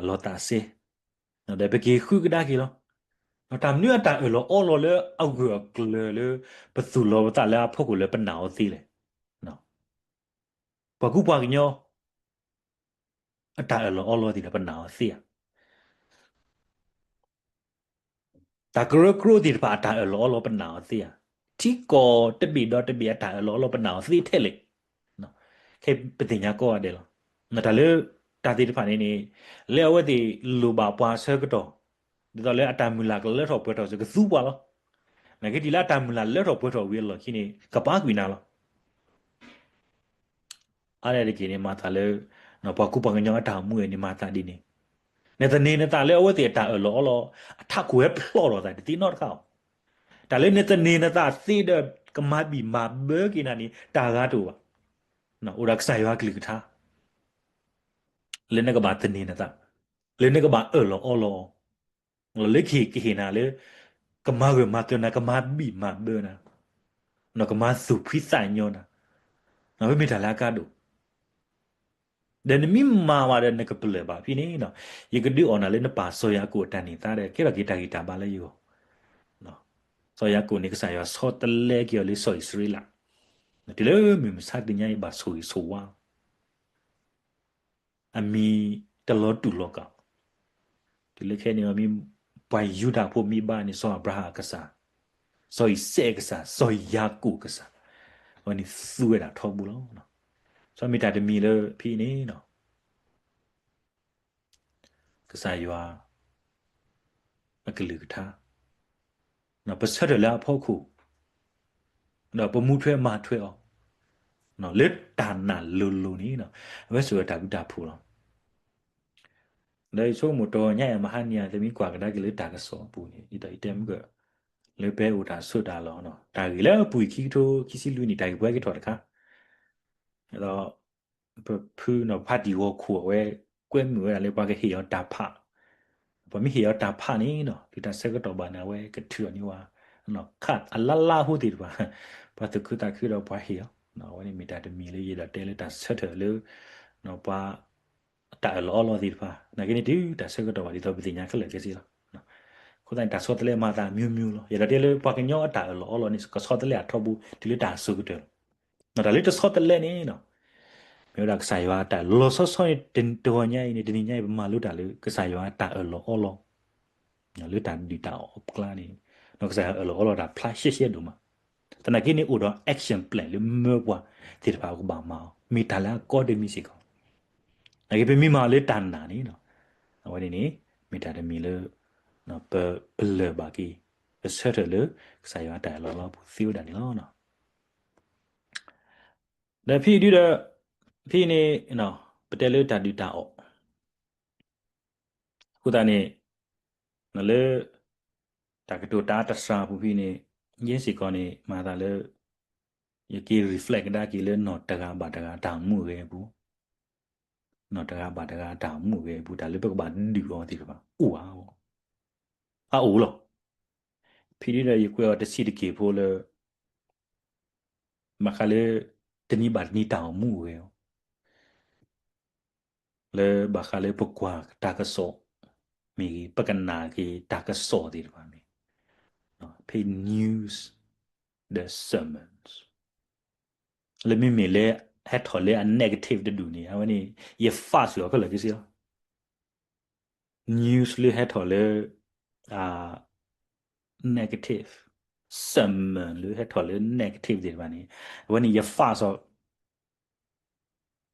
လီၤသးစဲ ဒီးပက့ၤဃုကဒါက့ၤလီၤ. တၢ်မနုၤအတၢ်အၢၣ်လီၤအီလီၤလၢအဂၢၢ်အကျၢၤလၢ ပသူၣ်လီၤပသးလၢအဖီခိၣ်လၢပနာ်အီၤသ့လဲၣ်. ပှၤကူပှၤကညီ အတၢ်အၢၣ်လီၤအီလီၤသ့ၣ်ဒီးပနာ်အီၤသ့ဧါ. တၢ်ကရၢကရိသ့ၣ်တဖၣ်အတၢ်အၢၣ်လီၤအီလီၤပနာ်အီၤသ့ဧါ. ထံကီၢ်တဘ့ၣ်ဒီးတဘ့ၣ်အတၢ်အၢၣ်လီၤအီလီၤပနာ်အီၤသ့ထဲလဲၣ်. ခဲအံၤပသ့ၣ်ညါကိးဂၤဒဲးလီၤ. တၢ်လၢ တၢ်သ့ၣ်တဖၣ်န့ၣ်န့ၣ် လၢအဝဲသ့ၣ်လိၣ်ဘၣ်ပှၤအဆၢကတီၢ် ဒ်သိးလၢအတၢ်မုၢ်လၢ်ကလၢထီၣ်ပှဲၤထီၣ်စ့ၢ်ကီး ကသူပှၤလီၤ. နာ်က့တုၤလၢအတၢ်မုၢ်လၢ်လၢထီၣ်ပှဲၤထီၣ်ဝံၤအလီၢ်ခံန့ၣ် ကပာ်ကွံာ်နၤလီၤ. အါန့ၣ်တက့ၢ်န့ၣ် မၤသးလၢ ပှၤကူပှၤကညီအတၢ်အိၣ်မူဝဲန့ၣ် မၤသးဒ်န့ၣ်, နသန့ၤနသးလၢအဝဲသ့ၣ်အတၢ်အၢၣ်လီၤအီလီၤ အထးခိၣ်ဝဲဖျိးထီၣ်သးတသ့နီတခါဧါ. တၢ်လၢနသန့ၤနသးသ့ဒီး ကမၤဘံၣ်မၤဘၢက့ၤနၤန့ၣ် တၢ်ဂၤတအိၣ်ဘၣ်. အိၣ်ဒီးကစၢ်ယွၤအကလုၢ်ကထါ လၢနကဘၣ်သန့ၤနသး, လၢနကဘၣ်အၢၣ်လီၤအီလီၤအီၤ, လၢကဟ့ၣ်ကဟ့ၣ်နၤလၢ ကမၤဂၢၢ်မၤကျၢၤနၤ, ကမၤဘံၣ်မၤဘၢနၤ, ကမၤသူၣ်ဖှံသးညီနၤ, ပမ့ၢ်တၢ်လၢအကါဒိၣ် ဒီးနမ့ၢ်မၤဝဲဒီးနကပလၢၢ်ဘၣ်ဖဲန့ၣ်, ယကဒုးအီၣ်နၤလၢနပာ်စီၤယၤကိာ်အတၢ်န့ၢ်သါဒီး ကဲထီၣ်က့ၤတၢ်ဂံၢ်တၢ်ဘါလၢယဂီၢ်. စီၤယၤကိာ်န့ၣ် ကစၢ်ယွၤဆီတလဲက့ၤအီၤလၢစီၤအံၣ်စရ့လး, တုၤလၢမုၢ်မဆါတနံၤညါအံၤ ဘၣ်ဆိၣ်ဂ့ၤဆိၣ်ဝါ အမံၤတလီၤတူာ်လီၤကာ်, တုၤလၢခဲအံၤန့ၣ် ပှၤယူဒၤဖိမ့ၢ်ဘါန့ၣ် စီၤအၤဘြၤဟၣ်အကစၢ်, စီၤအံၤစဲးအကစၢ်, စီၤယၤကိာ်အကစၢ်, အဝဲန့ၣ်သူဝဲဒၣ်ထီဘိလီၤ. စီၤမ့ၢ်တၢ်တမံၤလၢဖဲအံၤန့ၣ် ကစၢ်ယွၤ အကလုၢ်ကထါ, ပဆၢထၢၣ်လၢအဖီခိၣ်, ဒီးပမူထွဲမၤထွဲအီၤ, လၢတၢ်နာ်လိၤလိၤန့ၣ် အဝဲဆိၣ်ဝဲတၢ်ဘျုးတၢ်ဖှိၣ်လီၤ. ဒီးယဆိကမိၣ်တဂီၤညါအံၤ မဟါနံၤအံၤ သုမ့ၢ်ကွၢ်ကဒါက့ၤလၢတၢ်ကစီၣ်အပူၤန့ၣ် ယတဲမုၢ်ကၢၢ် လၢပအိၣ်တၢ်ဆိးတၢ်လီၢ်, တၢ်ဂ့ၢ်လၢအပူၤအံၤ ခံကထိခံဆံလွံၢ်နံၣ် တၢ်ဂ့ၢ်ပှၤကထီၣ်တခါ, ဒီး ပဖုနီၤ ဖါတံၢ်ဂီၤခိၣ်အဝဲ ကွဲမုာ်ဝဲဒၣ်လၢပှၤကဟ့ၣ်အီၤတၢ်ဖး, ပှၤမ့ၢ်ဟ့ၣ်အီၤတၢ်ဖးန့ၣ်နီၤ တုၤတၢ်ဆၢကတီၢ်ဘၣ်န့ၣ် အဝဲကထုးအီၤန့ၢ်ဝဲ, ခးအလါလါဟိသ့ၣ်တဖၣ်, ပှၤသူၣ်ခုသးခုဒီးပှၤဟ့ၣ်အီၤ, အဝဲန့ၣ်မ့ၢ်တၢ်တမံၤလၢယအဲၣ်ဒိးတဲလၢတၢ်ဆၢထၢၣ်လၢ ပှၤ တၢ်အၢၣ်လီၤအီလီၤသ့ၣ်တဖၣ်, နာ်က့န့ၣ်တုၤတၢ်ဆၢကတီၢ်ဘၣ်ဒ်သိးပသ့ၣ်ညါခဲလၢာ်ခဲဆ့လီၤ. အဃိသတးန့ၣ် တၢ်ဆီတလဲမၤသး မျိုးမျိုး လီၤ. ယအဲၣ်ဒိးတဲလၢပှၤကညီအတၢ်အၢၣ်လီၤအီလီၤန့ၣ် ကဆီတလဲအထီဘိ တုၤလၢတၢ်အစိၤကတၢၢ်လီၤ. တၢ်လၢတဆီတလဲန့ၣ်နီၤ မ့ၢ်ဝဲဒၣ်ကစၢ်ယွၤအတၢ်လီၤဆီဆီန့ၣ် တဂီၤညါအံၤန့ၣ် တနံၤညါအံၤ ပမၤလိတၢ်လၢကစၢ်ယွၤအတၢ်အၢၣ်လီၤအီလီၤ လၢတၢ်ဒုၣ်တၢ်အီၣ်အကျါန့ၣ်, ဒီးကစၢ်ယွၤအၢၣ်လီၤအီလီၤတၢ်ဖျါရှဲရှဲဒိၣ်မး, သနာ်က့န့ၣ်အိၣ်ဒီး action plan လၢမၢပှၤသ့ၣ်တဖၣ်ကဘၣ်မၤအီၤ မ့ၢ်တၢ်လၢအကီတမံၤစ့ၢ်ကီး, နာ်က့ပမ့ၢ်မၤအီၤလၢတၢ်နာ်န့ၣ်နီၤ အဝဲန့ၣ်န့ၣ် မ့ၢ်တၢ်တမံၤလၢ ပပလၢၢ်ဘၣ်က့ၤ ပဆၢထၢၣ်လၢ ကစၢ်ယွၤအတၢ်အၢၣ်လီၤလီၤပူၤသ့ဝဲဒၣ်န့ၣ်လီၤ. ဒီးဖဲအံၤဒုဒီး ဖဲအံၤန့ၣ် ပတဲလၢတၢ်ဒုၣ်တၢ်အီၣ် အဃိသတးန့ၣ် လၢ တၢ်ကတိၤတၢ်အါတစှၤအပူၤဖဲအံၤန့ၣ် ယဲစ့ၢ်ကီးန့ၣ် မၤသးလၢ ယက့ၤ reflect ကဒါက့ၤလၢနီၢ်တဂၤဘၣ်တဂၤအတၢ်အိၣ်မူအဂ့ၢ်အပူၤ, နီၢ်တဂၤဘၣ်တဂၤအတၢ်အိၣ်မူအဂ့ၢ်အပူၤ တၢ်လၢပကဘၣ်ဒုးအီၤသ့ၣ်တဖၣ် အိၣ်ဧါ, အအိၣ်လီၤ. ဖဲဒုဒီးယကွဲးအီၤတဆံးတက့ၢ်ဖိလၢ ဘၣ်ဃးလၢ တနံၤဘၣ်တနံၤတၢ်အိၣ်မူအဂ့ၢ်အီၤ လၢဘၣ်ဃးလၢပကွၢ်တၢ်ကစီၣ်မ့ၢ်ဂ့ၤ ပကနၣ်က့ၤတၢ်ကစီၣ်သ့ၣ်တဖၣ်မ့ၢ်ဂ့ၤ ဖဲ news ဒီး sermons လၢမ့မ့ၢ်လၢ ဟဲထီၣ်လၢအ negative တဒူၣ်န့ၣ် အဝဲန့ၣ် ယ fast ကွံာ်အီၤခဲလၢာ်ခဲဆ့လီၤ. news လၢဟဲထီၣ်လၢ negative, sermon လၢဟဲထီၣ်လၢ negative သ့ၣ်တဖၣ်န့ၣ် အဝဲန့ၣ်ယ fast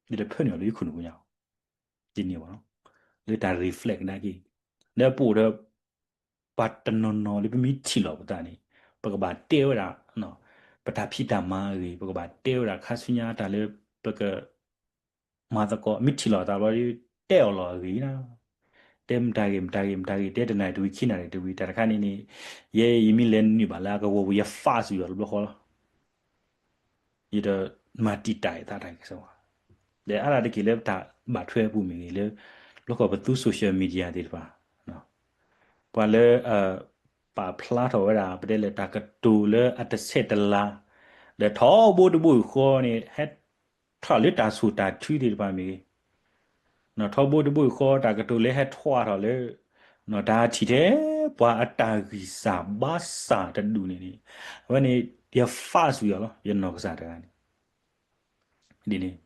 အီၤ ယတဖၢနုာ်အီၤလၢယခိၣ်နူာ်ပူၤညါ ဒ်န့ၣ်ဘၣ် လၢတၢ် reflect ကဒါက့ၤ လၢအပူၤဒီး ပှၤတနီၤနီၤလၢပမ့ၢ်ထံၣ်လီၤပသးန့ၣ် ပကဘၣ်တဲဝဲဒၣ် ပတၢ်ဖံးတၢ်မၤအဂ့ၢ် ပကဘၣ်တဲဝဲဒၣ်ခါဆူညါတၢ်လၢပက မၤသကိး မ့ၢ်ထံၣ်လီၤအသးဘျီ တဲအီၤလီၤအဂ့ၢ်နၤ တဲမတၤဂ့ၤ မတၤဂ့ၤ မတၤဂ့ၤ တဲတနၣ်ရံၣ်တဝံၤ ခံနၣ်ရံၣ်တဝံၤ တၢ်တခါန့ၣ်န့ၣ် ယဲယမ့ၢ်လဲၤနုာ်ဘၣ်လၢအကဝီၤပူၤ ယ fast ကွံာ်အီၤတဘျီဃီလီၤ. ယတမၤတံာ်တာ်အသးတၢ်ကစီၣ်ဘၣ်. ဒီးအါတက့ၢ်လၢပတၢ်ဘၣ်ထွဲအပူၤမ့ၢ်ဂ့ၤလၢ တဘျီဃီပသူ social media သ့ၣ်တဖၣ် ပှၤလၢ ပာ်ဖျါထီၣ်ဝဲဒၣ် ပတဲလဲၣ်တၢ်ကတိၤလၢအတဆဲးတလၤ ဒီးထီဘိတဘိယူၢ်ဃီန့ၣ် ဟဲထီၣ်လၢတၢ်ဆိၣ်တၢ်ထုသ့ၣ်တဖၣ်မ့ၢ်ဂ့ၤ ထီဘိတဘိယူၢ်ဃီ တၢ်ကတိၤလၢဟဲထွါထီၣ်လၢ တၢ်ထံၣ်ထဲပှၤအတၢ်ဂံၢ်စၢ်ဘါစၢ်တဒူၣ်န့ၣ်န့ၣ် အဝဲန့ၣ် ယ fast ကွံာ်အီၤလီၤ ယနီၢ်ကစၢ်တဂၤန့ၣ် ဒ်န့ၣ်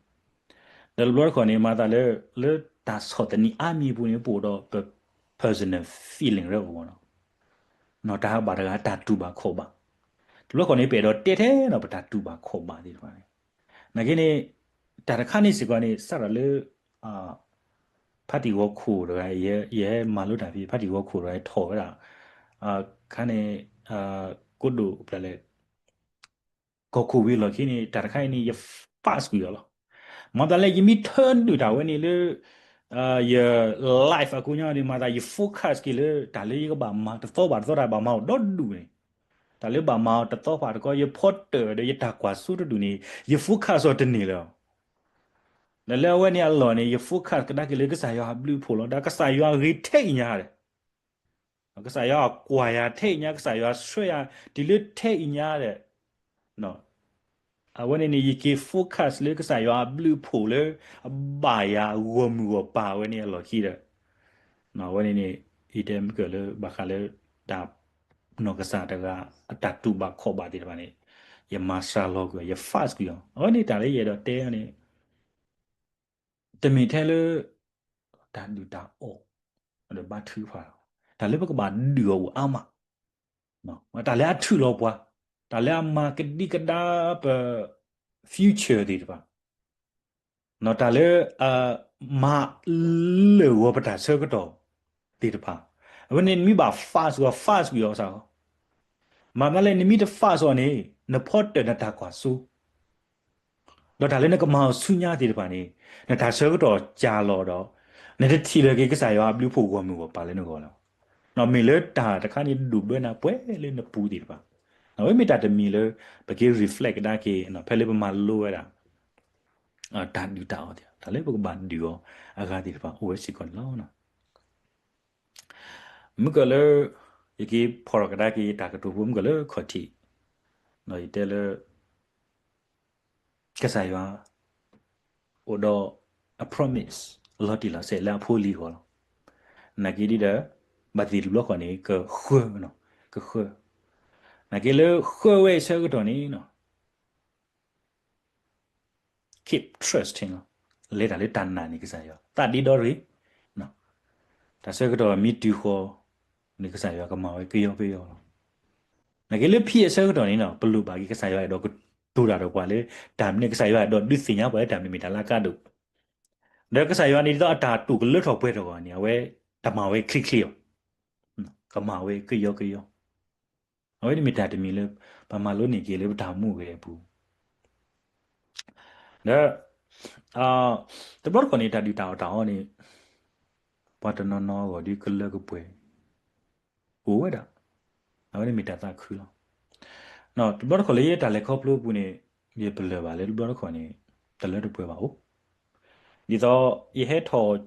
ဒီးတဘျီတခီၣ်န့ၣ် မၤသးလၢ လၢတၢ်ဆီၣ်သနံးအါမံၤအပူၤန့ၣ် ပအိၣ်ဒီးပ personal feeling ရၢအဂီၢ်နီၤ နီၢ်တၢ်ဘၣ်တဂၤတၢ်တူၢ်ဘၣ်ခီၣ်ဘၣ် တဘျီတခီၣ်န့ၣ် ပအဲၣ်ဒိးတဲထဲနီၤ ပတၢ်တူၢ်ဘၣ်ခီၣ်ဘၣ်သ့ၣ်တဖၣ်န့ၣ် နာ်က့န့ၣ် တၢ်တခါန့ၣ်စ့ၢ်ကီးန့ၣ် စးထီၣ်လၢ ဖါတံၢ်ဂီၤခိၣ်တဂၤ ယဟဲမၤလိတၢ်ဖဲ ဖါတံၢ်ဂီၤခိၣ်တဂၤထီၣ်ဝဲဒၣ် ခါန့ၣ် ကိးဒိၣ်ပျၢ်လဲၣ် ကီၢ်ခိၣ်ဝံၤအလီၢ်ခံန့ၣ် တၢ်တခါအံၤန့ၣ် ယ fast ကွံာ်အီၤလီၤ. မၤသးလၢယမ့ၢ်ထၢနုာ်တၢ်ဝဲန့ၣ်လၢ ယ life အကိးညါန့ၣ် မၤသးယ focus က့ၤလၢ တၢ်လၢယကဘၣ်မၤတသီဘၣ်တသီတၢ်ဘၣ်မၤအီၤဒီဒူၣ်န့ၣ် တၢ်လၢဘၣ်မၤအီၤတသီဘၣ်တသီ ယဖီတၢၣ်ဒီးယတၢ်ကွၢ်စိတဒူၣ်န့ၣ် ယ focus အီၤတန့ၢ်လၢၤ ဒီးလၢအဝဲန့ၣ်အလီၢ်န့ၣ် ယ focus ကဒါက့ၤလၢကစၢ်ယွၤအဘျုးအဖှိၣ်လီၤ. ဒီးကစၢ်ယွၤဂ့ၤထဲအံၤညါဒီး ကစၢ်ယွၤကွၢ်ယၤထဲအံၤညါ ကစၢ်ယွၤဆှၢယၤတုၤလၢထဲအံၤညါဒီး အဝဲန့ၣ်န့ၣ် ယက့ၤ focus လၢကစၢ်ယွၤအဘျုးအဖှိၣ်လၢ အဘၣ်ယၤဂီၢ်မုၢ်ဂီၢ်ပၤဝဲန့ၣ်အလီၢ်ခံဒီး အဝဲန့ၣ်န့ၣ် ယတဲမ့ၢ်ကၢၢ်လၢဘၣ်ဃးလၢ တၢ် နီၢ်ကစၢ်တဂၤ အတၢ်တူၢ်ဘၣ်ခီၣ်ဘၣ်သ့ၣ်တဖၣ်န့ၣ် ယမၤစှၤလီၤကွံာ်အီၤ ယ fast ကွံာ်အီၤ အဝဲန့ၣ်တၢ်လၢယအဲၣ်ဒိးတဲန့ၣ် တမ့ၢ်ထဲလၢ တၢ်ဒုၣ်တၢ်အီၣ် ဒီးဘါထုကဖၣ် တၢ်လၢပကဘၣ်ဒုးအီၤအိၣ်အါမး တၢ်လၢအထုးလီၤပှၤ တၢ်လၢအမၤကဒံကဒါပ future သ့ၣ်တဖၣ် တၢ်လၢ မၤလၢာ်ဂီၤပတၢ်ဆၢကတီၢ်သ့ၣ်တဖၣ် အဝဲန့ၣ်နမ့ၢ်ဘၣ် fast ဂီၤ fast ကွံာ်အီၤစ့ၢ်ကီး မၤသးလၢနမ့ၢ်တ fast အီၤန့ၣ် နဖီတၢၣ်နတၢ်ကွၢ်စိ ဒီးတၢ်လၢနကမၤအီၤဆူညါသ့ၣ်တဖၣ်န့ၣ် နတၢ်ဆၢကတီၢ်ကၢ်လီၤဒီး နတထံၣ်လၢၤက့ၤကစၢ်ယွၤအဘျုးအဖှိၣ်ဂီၢ်မုၢ်ဂီၢ်ပၤလၢနဂီၢ်လီၤ. မ့ၢ်လၢတၢ်တခါန့ၣ်ဒိၣ်ဘၢနၤပှဲၤလၢနပူၤသ့ၣ်တဖၣ် အဝဲမ့ၢ်တၢ်တမံၤလၢ ပက့ၤ reflect ကဒါက့ၤ ဖဲလၢပမၤလိဝဲဒၣ် တၢ်ဒုၣ်တၢ်အီၣ်သ့ၣ် တၢ်လၢပကဘၣ်ဒုးအီၤအဂၤသ့ၣ်တဖၣ်အိၣ်ဝဲစ့ၢ်ကီးန့ၣ်လီၤ. မ့ၢ်ကၢၢ်လၢ ယက့ၤဖီၣ်ထီၣ်ကဒါက့ၤတၢ်ကတိၤဖိ မ့ၢ်ကၢၢ်လၢခီၣ်ထံး ဒီးယတဲလၢ ကစၢ်ယွၤ အိၣ်ဒီးအ promise လီၤတံၢ်လီၤဆဲးလၢအဖိအလံၤအဂီၢ်လီၤ. နာ်က့ဒ်ဒီး ဘၣ်သ့ၣ်တဘျီဃီန့ၣ် ကဃၢ ကဃၢ နာ်က့လၢဃၢဝဲအဆၢကတီၢ်န့ၣ် keep trusting လီၤ. လဲၤတၢ်လၢတၢ်နာ်န့ၢ်ကစၢ်ယွၤ သးဒ့ဒီရ့ၣ် တၢ်ဆၢကတီၢ်မ့ၢ်တုၤဃီၤန့ၣ် ကစၢ်ယွၤကမၤဝဲကယီကယီလီၤ. နာ်က့လၢဖဲအဆၢကတီၢ်န့ၣ် ပလိၣ်ဘၣ်က့ၤကစၢ်ယွၤအဲၣ်ဒိးကတိၤတၢ်ဒီးပှၤလၢ တၢ်မနုၤ ကစၢ်ယွၤအဲၣ်ဒိးဒုးသ့ၣ်ညါပှၤလၢတၢ်မနုၤမ့ၢ်တၢ်လၢအကါဒိၣ် ဒီးကစၢ်ယွၤန့ၣ်ဒ်သိးအတၢ်တိာ်ကလၢထီၣ်ပှဲၤထီၣ်အဂီၢ်န့ၣ် အဝဲ တမၤဝဲချ့ချ့ဘၣ်, ကမၤဝဲကယီကယီ, အဝဲန့ၣ်မ့ၢ်တၢ်တမံၤလၢ ပမၤလိန့ၢ်က့ၤလၢပတၢ်အိၣ်မူအဂ့ၢ်အပူၤ ဒီး တဘျီတခီၣ်န့ၣ် တၢ်ဒုၣ်တၢ်အီၣ်တၢ်အီန့ၣ် ပှၤတနီၤနီၤအဂီၢ်ဒ်ကလၢကပှဲၤ အိၣ်ဝဲဒၣ်, အဝဲန့ၣ်မ့ၢ်တၢ်သးခုလီၤ. တဘျီတခီၣ်လၢယတၢ်လဲၤခီဖျိအပူၤန့ၣ် ယပလၢၢ်ဘၣ်လၢတဘျီတခီၣ်န့ၣ် တလၢတပှဲၤဘၣ်အိၣ်, ဒ်သိး ယဟဲထီၣ်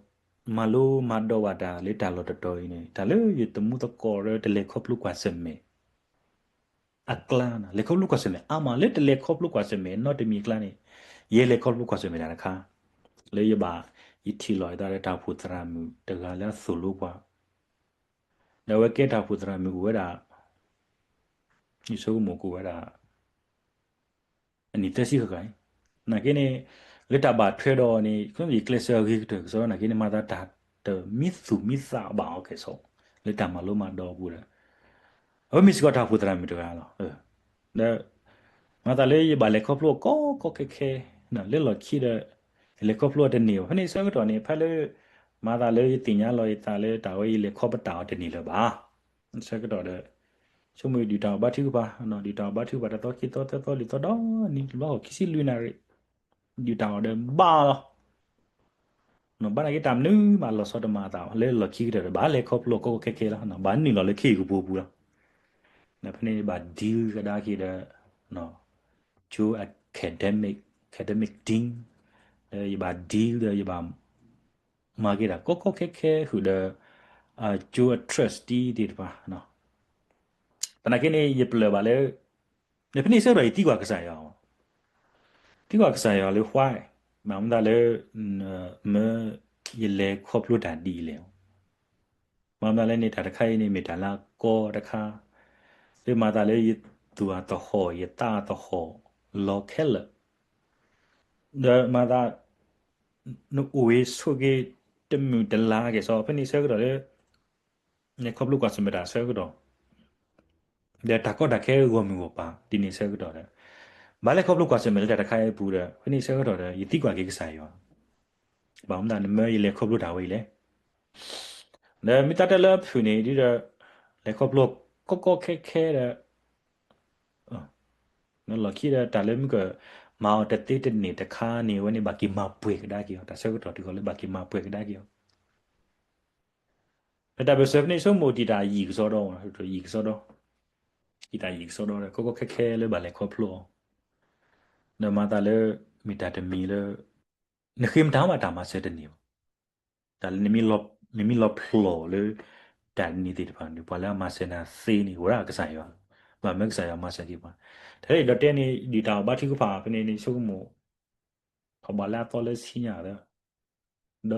မၤလိမၤဒိးဘၣ်တၢ်လၢတၢ်လီၢ်တတီၤအံၤန့ၣ် တၢ်လၢယတမူသကိးလၢတလဲၤခီဖျိကွၢ်ဆၢၣ်မဲာ် အကျါန့ၣ် လဲၤခီဖျိကွၢ်ဆၢၣ်မဲာ်အါမး လၢတလဲၤခီဖျိကွၢ်ဆၢၣ်မဲာ်နီတမံၤအကျါန့ၣ် ယဲလဲၤခီဖျိကွၢ်ဆၢၣ်မဲာ်တၢ်တခါ လၢယဘၣ် ယထံၣ်လီၤယသးဒီးတၢ်အိၣ်ဖှိၣ်သရၣ်မုၣ်တဂၤလၢအသိၣ်လိပှၤ, ဒီးအဝဲကဲတၢ်အိၣ်ဖှိၣ်သရၣ်မုၣ်အိၣ်ဝဲဒၣ် ယဆိကမိၣ်ကအိၣ်ဝဲဒၣ် အနံၣ်သၢဆံဃၣ်ဃၣ်အံၤ, နာ်က့န့ၣ် လၢတၢ်ဘၣ်ထွဲဒီးအီၤန့ၣ် ယကျဲးစၢးအဂ့ၤကတၢၢ်ကစီဒီ နာ်က့န့ၣ် မၤသးတၢ်တမံသူၣ်မံသးဘၣ်အီၤကဲၣ်ဆိး လၢတၢ်မၤလိမၤဒိးအပူၤဒီး အဝဲမ့ၢ်စ့ၢ်ကီးတၢ်အိၣ်ဖှိၣ်သရၣ်မုၣ်တဂၤလီၤ. ဒီး မၤသးလၢယဘၣ်လဲၤခီဖျိအီၤကီကီခဲခဲ လၢလီၢ်ခံဒီး ယလဲၤခီဖျိအီၤတန့ၢ်ဘၣ်. ဖဲန့ၣ်ဆၢကတီၢ်န့ၣ် ဖဲလၢ မၤသးလၢယသ့ၣ်ညါလီၤယသးလၢတၢ်ဝဲယလဲၤခီဖျိတၢ်အီၤတန့ၢ်လၢၤဘၣ် ဆၢကတီၢ်ဒီး ဆိကမိၣ်ဒုၣ်တၢ်အီၣ်ဘါထုကဖၣ်, ဒုၣ်တၢ်အီၣ်ဘါထုကဖၣ်တသီခံသီသၢသီလွံၢ်သီဒီနံၤ တဘျီဃီခံဆံလွံၢ်နၣ်ရံၣ်, ဒုၣ်တၢ်အီၣ်ဒီးဘၣ်လီၤ. ဘၣ်နာ်က့တၢ်မနုၤမးလီၤဆီတမၤအသးဘၣ် လၢလီၢ်ခံကတၢၢ်ဒီး ဘၣ်လဲၤခီဖျိကီကီခဲခဲလီၤ. ဘၣ်နုာ်လီၤလၢခ့ၣ်ကပူၤပူၤလီၤ. ဒီးဖဲန့ၣ်ယဘၣ် deal ကဒါက့ၤဒီး ကၠိ academic, academic team, ဒီးယဘၣ် deal ဒီးယဘၣ် မၤက့ၤတၢ်ကီကီခဲခဲဃုာ်ဒီး ကၠိအ trustee သ့ၣ်တဖၣ် သနာ်က့န့ၣ် ယပလၢၢ်ဘၣ်လၢ ဖဲန့ၣ်ဆၢကတီၢ်ယသံကွၢ်ကစၢ်ယွၤ, သံကွၢ်ကစၢ်ယွၤလၢ why ဘၣ်မနုၤလၢ မၢယလဲၤခီဖျိတၢ်ဒ်အံၤလဲၣ်, ဘၣ်မနုၤလၢန့ၣ် တၢ်တခါအံၤန့ၣ် မ့ၢ်တၢ်လၢအကီတခါ လၢမၤသးလၢယသူၣ်အသဟီၣ် ယသးအသဟီၣ်လီၤခဲလၢာ်, ဒီးမၤသး နအိၣ်ဂ့ၤဆိးက့ၤတမုာ်တလၤကဲၣ်ဆိး ဖဲန့ၣ်ဆၢကတီၢ်လၢ လဲၤခီဖျိကွၢ်ဆၢၣ်မဲာ်တၢ်ဆၢကတီၢ် ဒီးတၢ်ကီတၢ်ခဲဂီၢ်မုၢ်ဂီၢ်ပၤ ဒ်န့ၣ်ဆၢကတီၢ်ဒီး ဘၣ်လဲၤခီဖျိကွၢ်ဆၢၣ်မဲာ်လၢတၢ်တခါအံၤအပူၤဒီး ဖဲန့ၣ်ဆၢကတီၢ်ဒီး ယသံကွၢ်က့ၤကစၢ်ယွၤ, ဘၣ်မနုၤနမၢယလဲၤခီဖျိတၢ်ဝဲအံၤလဲၣ်. ဒီးမ့ၢ်တၢ်တဲလၢအဖုၣ်န့ၣ် ဒ်ဒီး လဲၤခီဖျိကီကီခဲခဲဒီး လီၢ်ခံဒီး တၢ်လၢမုၢ်ကမၤအီၤတသ့တန့ၢ်တခါန့ၣ် အဝဲန့ၣ်ဘၣ်က့ၤမၤပှဲၤကဒါက့ၤအီၤ တၢ်ဆၢကတီၢ်တခီလၢဘၣ်က့ၤမၤပှဲၤကဒါက့ၤအီၤ ဒီးတၢ်ဘၢၣ်စၢၤဖဲန့ၣ်ဆိကမိၣ်တံာ်တာ်ယံာ်ကစီဒီ, ယံာ်ကစီဒီ, တံာ်တာ်ယံာ်ကစီဒီဒီး ကီကီခဲခဲလၢဘၣ်လဲၤခီဖျိအီၤ, ဒီးမၤသးလၢ မ့ၢ်တၢ်တမံၤလၢ နဃ့မတၤမးတၢ်မၤစၢၤတန့ၢ်ဘၣ်. တၢ်လၢ နမ့ၢ်လီၤဖျိးလၢ တၢ်န့ၣ်သ့ၣ်တဖၣ်န့ၣ် ပှၤလၢအမၤစၢၤနၤသ့န့ၣ် အိၣ်ဒၣ်ကစၢ်ယွၤ, ဘၣ်မၢကစၢ်ယွၤမၤစၢၤက့ၤပှၤ, တၢ်လၢယဒီးတဲန့ၣ် ဒုၣ်တၢ်အီၣ်ဘါထုကဖၣ်ဖဲန့ၣ်န့ၣ် ဆိကမိၣ် ထီၣ်ဘးလၢအသီလၢဆံညါဒီး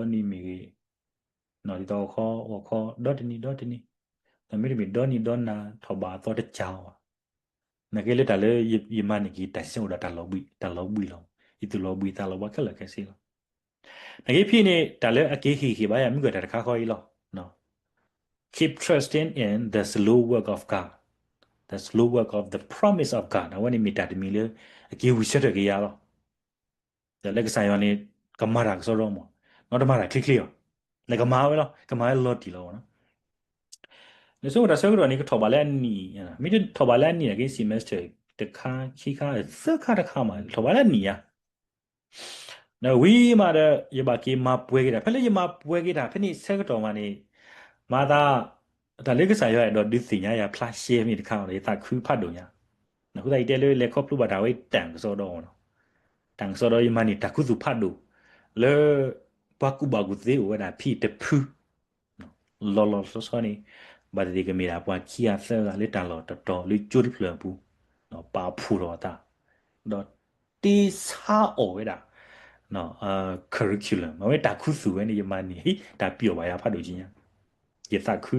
ဒီနံၤမ့ၢ်ဂ့ၤ, နီၢ်ဒ်သိးဂီၤခီ ဂီၤခီ ဒီတနံၤ ဒီတနံၤ, ဒီးမ့တမ့ၢ်ဒီနံၤဒီနၤ ထီၣ်ဘးအသီတကးအီၤဘၣ်. နာ်က့လၢတၢ်လၢယမၤန့ၢ်က့ၤ တၢ်စံၣ်စိၤအိၣ်ဒီးတၢ်လီၤဘှံး, တၢ်လီၤဘှံးလီၤ. ယသူၣ်လီၤဘှံးသးလီၤဘှါခဲလၢာ်ခဲဆ့လီၤ. နာ်က့ဖဲန့ၣ် တၢ်လၢအက့ၤဟ့ၣ်ဂံၢ်ဟ့ၣ်ဘါယၤ မုၢ်ကတၢၢ်တခါဃီအံၤလီၤ. Keep trusting in the slow work of God, the slow work of the promise of God. အဝဲန့ၣ်မ့ၢ်တၢ်တမံၤလၢ အက့ၤဝံၤဆၢထၢၣ်က့ၤယၤလီၤ. ဒီးလၢကစၢ်ယွၤန့ၣ် ကမၤတၢ်ကစီဒီမး, နီတမၤတၢ်ချ့ချ့ဘၣ်. နကမၤဝဲလီၤ, ကမၤဝဲလီၤတံၢ်လီၤမး. နဆိကမိၣ်တၢ်ဆၢကတီၢ်န့ၣ် ကထီၣ်ဘးလၢအနံၣ်, မ့ၢ်တထီၣ်ဘးလၢအနံၣ်နာ်က့ semester တခါ ခံခါ သၢခါတခါမး ထီၣ်ဘးလၢအနံၣ်ဧါ. ဒီးဝံၤမးဒီး ယဘၣ်က့ၤမၤပှဲၤက့ၤတၢ်, ဖဲလၢယမၤပှဲၤက့ၤတၢ် ဖဲန့ၣ်ဆၢကတီၢ်မးန့ၣ် မၤသး တၢ်လၢကစၢ်ယွၤအဲၣ်ဒိးဒုးသ့ၣ်ညါယၤဖျါရှဲမ့ၢ်တခါဒီး ယသးခုဖးဒိၣ်ညါ. အဃိသတးယတဲလၢလဲၤခီဖျိဘၣ်တၢ်ဝဲတၢ်ကစီဒီ, တၢ်ကစီဒီယမၤန့ၢ်တၢ်ခူသူၣ်ဖးဒိၣ် လၢ ပှၤကူၣ်ဘၣ်ကူၣ်သ့အိၣ်ဝဲဒၣ်ဖဲတဖု လီၤလီၤဆီဆီန့ၣ် ဘၣ်သ့ၣ်သ့ၣ်ကမ့ၢ်ဒၣ်ပှၤခံဂၤသၢဂၤလၢတၢ်လီၢ်တတီၤလၢကၠိတဖျၢၣ်အပူၤ ပာ်ဖှိၣ်လီၤအသး ဒီးတ့ဆါအီၣ်ဝဲဒၣ် curriculum အဝဲတၢ်ခူသူၣ်ဝဲန့ၣ် ယမၤန့ၢ် တၢ်ပျီၣ်ဘၣ်ယၤဖးဒိၣ်က့ညါ ယသးခု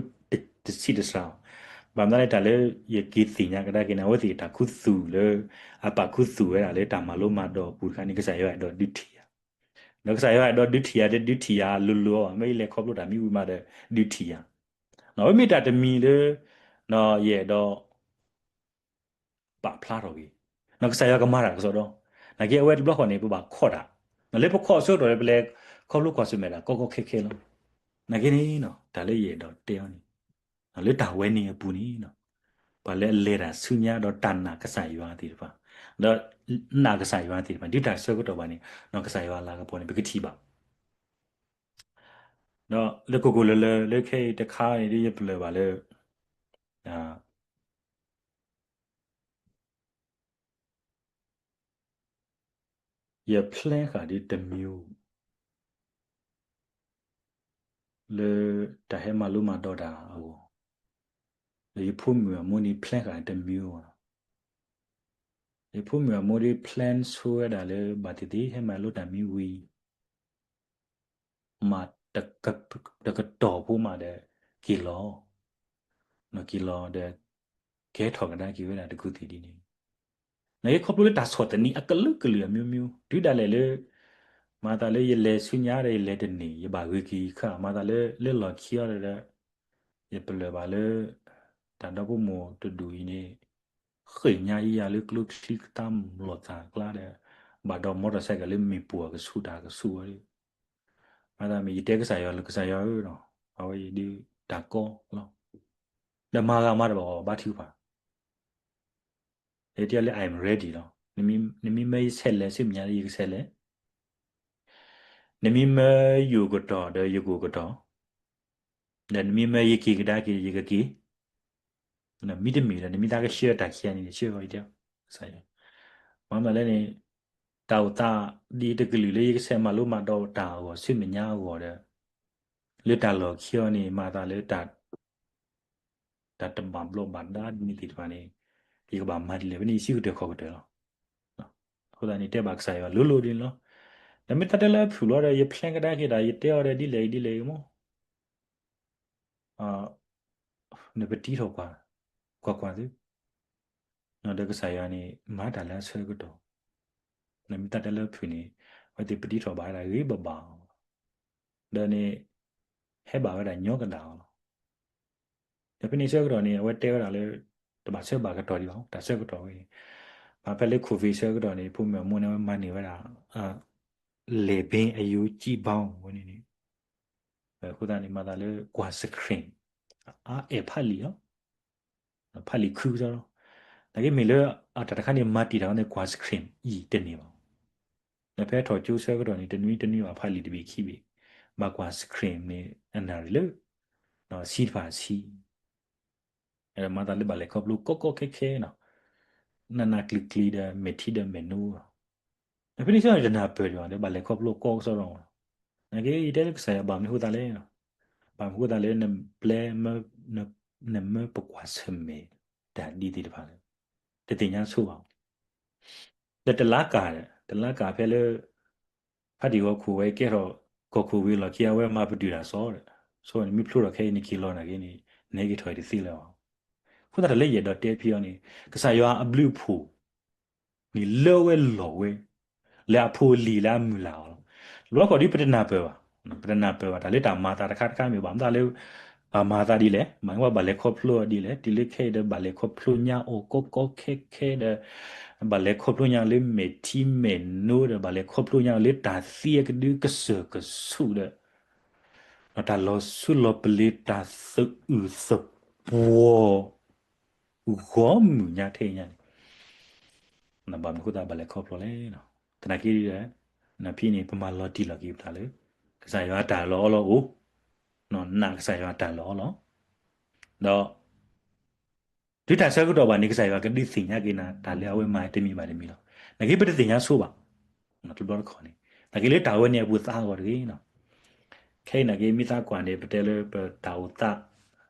တဆံးတစှၤအီၤ ဘၣ်မနုၤလဲၣ် တၢ်လၢယက့ၤသ့ၣ်ညါကဒါက့ၤန့ၣ် အဝဲသ့ၣ်တၢ်ခူသူၣ်လၢ အပာ်ခူသူၣ်ဝဲဒၣ်လၢတၢ်မၤလိမၤဒိးအပူၤတခါန့ၣ် ကစၢ်ယွၤအဲၣ်ဒိးဒုးထံၣ်ယၤ ဒီးကစၢ်ယွၤအဲၣ်ဒိးဒုးထံၣ်ယၤ တဒုးထံၣ်ယၤလိၤလိၤအီၤဘၣ် မ့ၢ်ယလဲၤခီဖျိတၢ်မံဝံၤမးဒီး ဒုးထံၣ်ယၤ အဝဲမ့ၢ်တၢ်တမံၤလၢ ယအဲၣ်ဒိး ပာ်ဖျါထီၣ်က့ၤ ကစၢ်ယွၤကမၤတၢ်ကစီဒီ နာ်က့အဝဲတဘျီဃီန့ၣ် ပဘၣ်ခီၣ်တၢ် လၢပခီၣ်အဆၢကတီၢ်န့ၣ် ပလဲၤခီဖျိကွၢ်ဆၢၣ်မဲာ်တၢ်ကီကီခဲခဲလီၤ. နာ်က့န့ၣ် တၢ်လၢယအဲၣ်ဒိးတဲအီၤန့ၣ် လၢတၢ်ဝဲန့ၣ်အပူၤန့ၣ် ပှၤလၢအလဲၤတၢ်ဆူညါဒီးတၢ်နာ်ကစၢ်ယွၤသ့ၣ်တဖၣ် ဒီးနာ်ကစၢ်ယွၤသ့ၣ်တဖၣ် ဒ်တၢ်ဆၢကတီၢ်ဘၣ်န့ၣ် ကစၢ်ယွၤလၤကပီၤန့ၣ် ပကထံၣ်ဘၣ် ဒီးလၢကိၢ်ကိၢ်လၢၤလၢၤလၢခဲအံၤတခါန့ၣ် ဒ်ယပျၢၢ်ဘၣ်လၢ ယ plan ဃာ်ဒ်တမံၤ လၢတၢ်ဟဲမၤလိမၤဒိးတၢ်အဂီၢ်, ဒီးယဖိမုၣ်အမိၢ်န့ၣ် plan ဃာ်တမံၤလီၤ. ယဖိမုၣ်အမိၢ်ဒ် plan ဆိဝဲဒၣ်လၢ ဘၣ်သ့ၣ်သ့ၣ် ဟဲမၤလိတၢ်မံဝံၤ မၤတကတီၢ်ဖိမးဒီး က့ၤလီၤ, က့ၤလီၤဒီး ကဟဲထီၣ်ကဒါက့ၤဝဲဒၣ်တကူၢ်သ့ၣ်ဒ်န့ၣ်, နာ်က့ခီဖျိလၢတၢ်ဆီၣ်သနံးအကလုာ်ကလုာ်အမျိုးမျိုး တုၤဒၣ်လဲာ်လၢ မၤသးလၢယလဲၤဆူညါဒီးယလဲၤတန့ၢ် ယဘၣ်ဂ့ၤက့ၤခါ မၤသးလၢလၢလီၢ်ခံအီၤဒီး ယပလၢၢ်ဘၣ်လၢ တၢ်ဒီဖိမိၢ်တဒူၣ်အံၤန့ၣ် ဃ့ၢ်ညါယၤလၢကျိချံကသါ လီၤသၢ်ကျါဒီး ဘၣ်ဒီး motorcycle လၢမ့ၣ်ပိၢ်အကဆူၣ်တၢ်ကဆူၣ်ဝဲဒီး မၤသးမ့ၢ်ယတဲကစၢ်ယွၤလၢ ကစၢ်ယွၤဧၢ, အဝဲအံၤဒ်တၢ်ကီလီၤ. ဒီးမၤဂ့ၤမၤတဘၣ်အီၤဘါထုကဖၣ်, ယတဲလၢ I am ready လီၤ. နမ့ၢ်မၢယဆဲးလဲၤဆူမဲာ်ညါဒီး ယကဆဲးလဲၤ, နမ့ၢ်မၢယအိၣ်ကတီၢ်ဒီးယကအိၣ်ကတီၢ်, ဒီးနမ့ၢ်မၢယက့ၤကဒါက့ၤ ယကက့ၤ, မ့တမ့ၢ်ဒီး နမ့ၢ်သးကဆှၢတၢ်ခံဂၤန့ၣ် ဆှၢဃီၤယတဲ, မၤမးလဲၣ်န့ၣ် တၢ်အိၣ်သးဒ်တကလုာ်လၢယကဆဲးမၤလိမၤဒိးတၢ်အဂီၢ် ဆူမဲာ်ညါအဂီၢ်ဒီး လၢတၢ်လီၢ်ခံအီၤန့ၣ် မၤသးလၢ တၢ်တဘၣ်ဘျီးဘၣ်ဒါဒ်န့ၣ်သ့ၣ်တဖၣ်န့ၣ် ယကဘၣ်မၤဒ်လဲၣ်ဝဲန့ၣ် ယစုကတၢၢ်ခီၣ်ကတၢၢ်လီၤ. အဃိသတးန့ၣ် တဲဘၣ်ကစၢ်ယွၤလိၤလိၤဒ်န့ၣ်လီၤ. ဒီးမ့ၢ်သးတဲလၢအဖုၣ်လီၤဒီး ယ plan ကဒါက့ၤတၢ် ယတဲအီၤဒီးဒ်လဲၣ်ဒ်လဲၣ်ဂ့ၤမး နပတံထီၣ်ကွၢ်, ကွၢ်ကွၢ်သု, ဒီးကစၢ်ယွၤန့ၣ် မၤတၢ်လၢအဆၢကတီၢ်, နမ့ၢ်သးတဲလၢအဖုၣ်န့ၣ် အဝဲသ့ၣ်ပတံထီၣ်ဘၣ်ဝဲဒၣ်ဂ့ၤဘၣ်ဘၣ်အီၤ, ဒီးန့ၣ် ဟဲဘၣ်ဝဲဒၣ်ညီကဒၣ်အီၤလီၤ. ဒီးဖဲန့ၣ်ဆၢကတီၢ်န့ၣ် အဝဲတဲဝဲဒၣ်လၢ တဘၣ်ဆၢဘၣ်ကတီၢ်ဒံးဘၣ် တၢ်ဆၢကတီၢ်ဝဲန့ၣ်, ဘၣ်ဖဲလၢ COVID ဆၢကတီၢ်န့ၣ် ဖိမုၣ်အမိၢ်န့ၣ် အဝဲမၤန့ၢ်ဝဲဒၣ် လဲၤဘ့အယိကံဘီဝဲန့ၣ်န့ၣ်, အဃိသတးန့ၣ် မၤသးလၢကွၢ် screen အါအဲၣ်ဖးလံာ်လီၤ. ဖးလံာ်ခုကစီဒီလီၤ. နာ်က့မ့ၢ်လၢအတၢ်တခါန့ၣ် မၤတံာ်တာ်ဝဲန့ၣ် ကွၢ် screen အံၤတန့ၢ်ဘၣ်. ဒီးဖဲထီၣ်ကၠိဆၢကတီၢ်န့ၣ် တနွံတနွံဘၣ်ဖးလံာ်တဘ့ၣ်ခံဘ့ၣ်, ဘၣ်ကွၢ် screen န့ၣ် အနၣ်ရံၣ်လၢ ဆံတဖၣ်ဆံ မၤသးလၢဘၣ်လဲၤခီဖျိကီကီခဲခဲနီၤ, နးနးကျံၤကျံၤဒီးမဲာ်ထံဒီးမဲာ်နိလီၤ. ဖဲန့ၣ်ဆၢကတီၢ်န့ၣ် တနၢ်ပၢၢ်ဒံးဘၣ်ဒီး ဘၣ်လဲၤခီဖျိကီကစီဒီလီၤ. နာ်က့ ယတဲလၢကစၢ်ယွၤဘၣ်မနုၤအဃိသတးလဲၣ်, ဘၣ်မနုၤအဃိသတးလဲၣ် နပျဲ နမၢပကွၢ်ဆၢၣ်မဲာ်တၢ်ဒ်သ့ၣ်တဖၣ်လၢ တသ့ၣ်ညါဆိဘၣ် ဒီးတလါကၢ်ဒီး တလါကၢ်ဖဲလၢ ဖါတံၢ်ဂီၤခိၣ်ဝဲကဲထီၣ် ကီၢ်ခိၣ်ဝံၤလီၢ်ခံ အဝဲမၤပတုာ်တၢ်စီဒီး ဆိန့ၣ် မ့ၢ်ဖျိထီၣ်ခဲအံၤ နက့ၤလီၤနာ်က့န့ၣ် နဟဲက့ၤထီၣ်အံၤတသ့လၢၤဘၣ်. အဃိသတးတၢ်လၢယအဲၣ်ဒိးတဲဖဲအံၤန့ၣ် ကစၢ်ယွၤအဘျုးအဖှိၣ် န့ၣ်လၢဝဲလီၤဝဲ လၢအဖိအလံၤလၢအမုၢ်လၢ်အီၤလီၤ. တဘျီခီၣ်ဒ်ပတနၢ်ပၢၢ်ဘၣ်, ပတနၢ်ပၢၢ်ဘၣ် တၢ်လၢတၢ်မၤသးတခါတခါမ့ၢ်ဘၣ်မနုၤလၢ ဘၣ်မၤသးဒ်လဲၣ်, မ့ၢ်ဘၣ်လဲၤခီဖျိဒ်လဲၣ်, တုၤလၢခဲအံၤဒီး ဘၣ်လဲၤခီဖျိညါအီၤကီကီခဲခဲဒီး ဘၣ်လဲၤခီဖျိညါလၢမဲာ်ထံမဲာ်နိဒီး ဘၣ်လဲၤခီဖျိညါလၢတၢ်သံအကဒုကစၢၢ်ကဆူၣ်ဒီး တၢ်လီၤဆူလီၤပလ့ၤ တၢ်သအုးသပှီၤ ဂီၢ်မုၢ်ညါထဲအံၤညါန့ၣ် ဘၣ်မနုၤအဃိသတးဘၣ်လဲၤခီဖျိလဲၣ်. သနာ်က့ဒီး နဖံန့ၣ် ပမၤလီၤတံၢ်လီၤက့ၤပသးလၢ ကစၢ်ယွၤအတၢ်အၢၣ်လီၤအီလီၤအိၣ်, နာ်ကစၢ်ယွၤအတၢ်အၢၣ်လီၤအီလီၤ, ဒီး တုၤတၢ်ဆၢကတီၢ်ဘၣ်န့ၣ် ကစၢ်ယွၤကဒုးသ့ၣ်ညါက့ၤနၤ တၢ်လၢအဝဲမၤတမံၤဘၣ်တမံၤလီၤ. နာ်က့ပတသ့ၣ်ညါဆိဘၣ်. တဘျီတခီၣ်န့ၣ် နာ်က့လၢတၢ်ဝဲန့ၣ်အပူၤသးဂီၤတဂ့ၤနီၤ. ခဲအံၤနာ်က့ မ့ၢ်သးကွၢ်န့ၣ် ပတဲလၢပတၢ်အိၣ်သး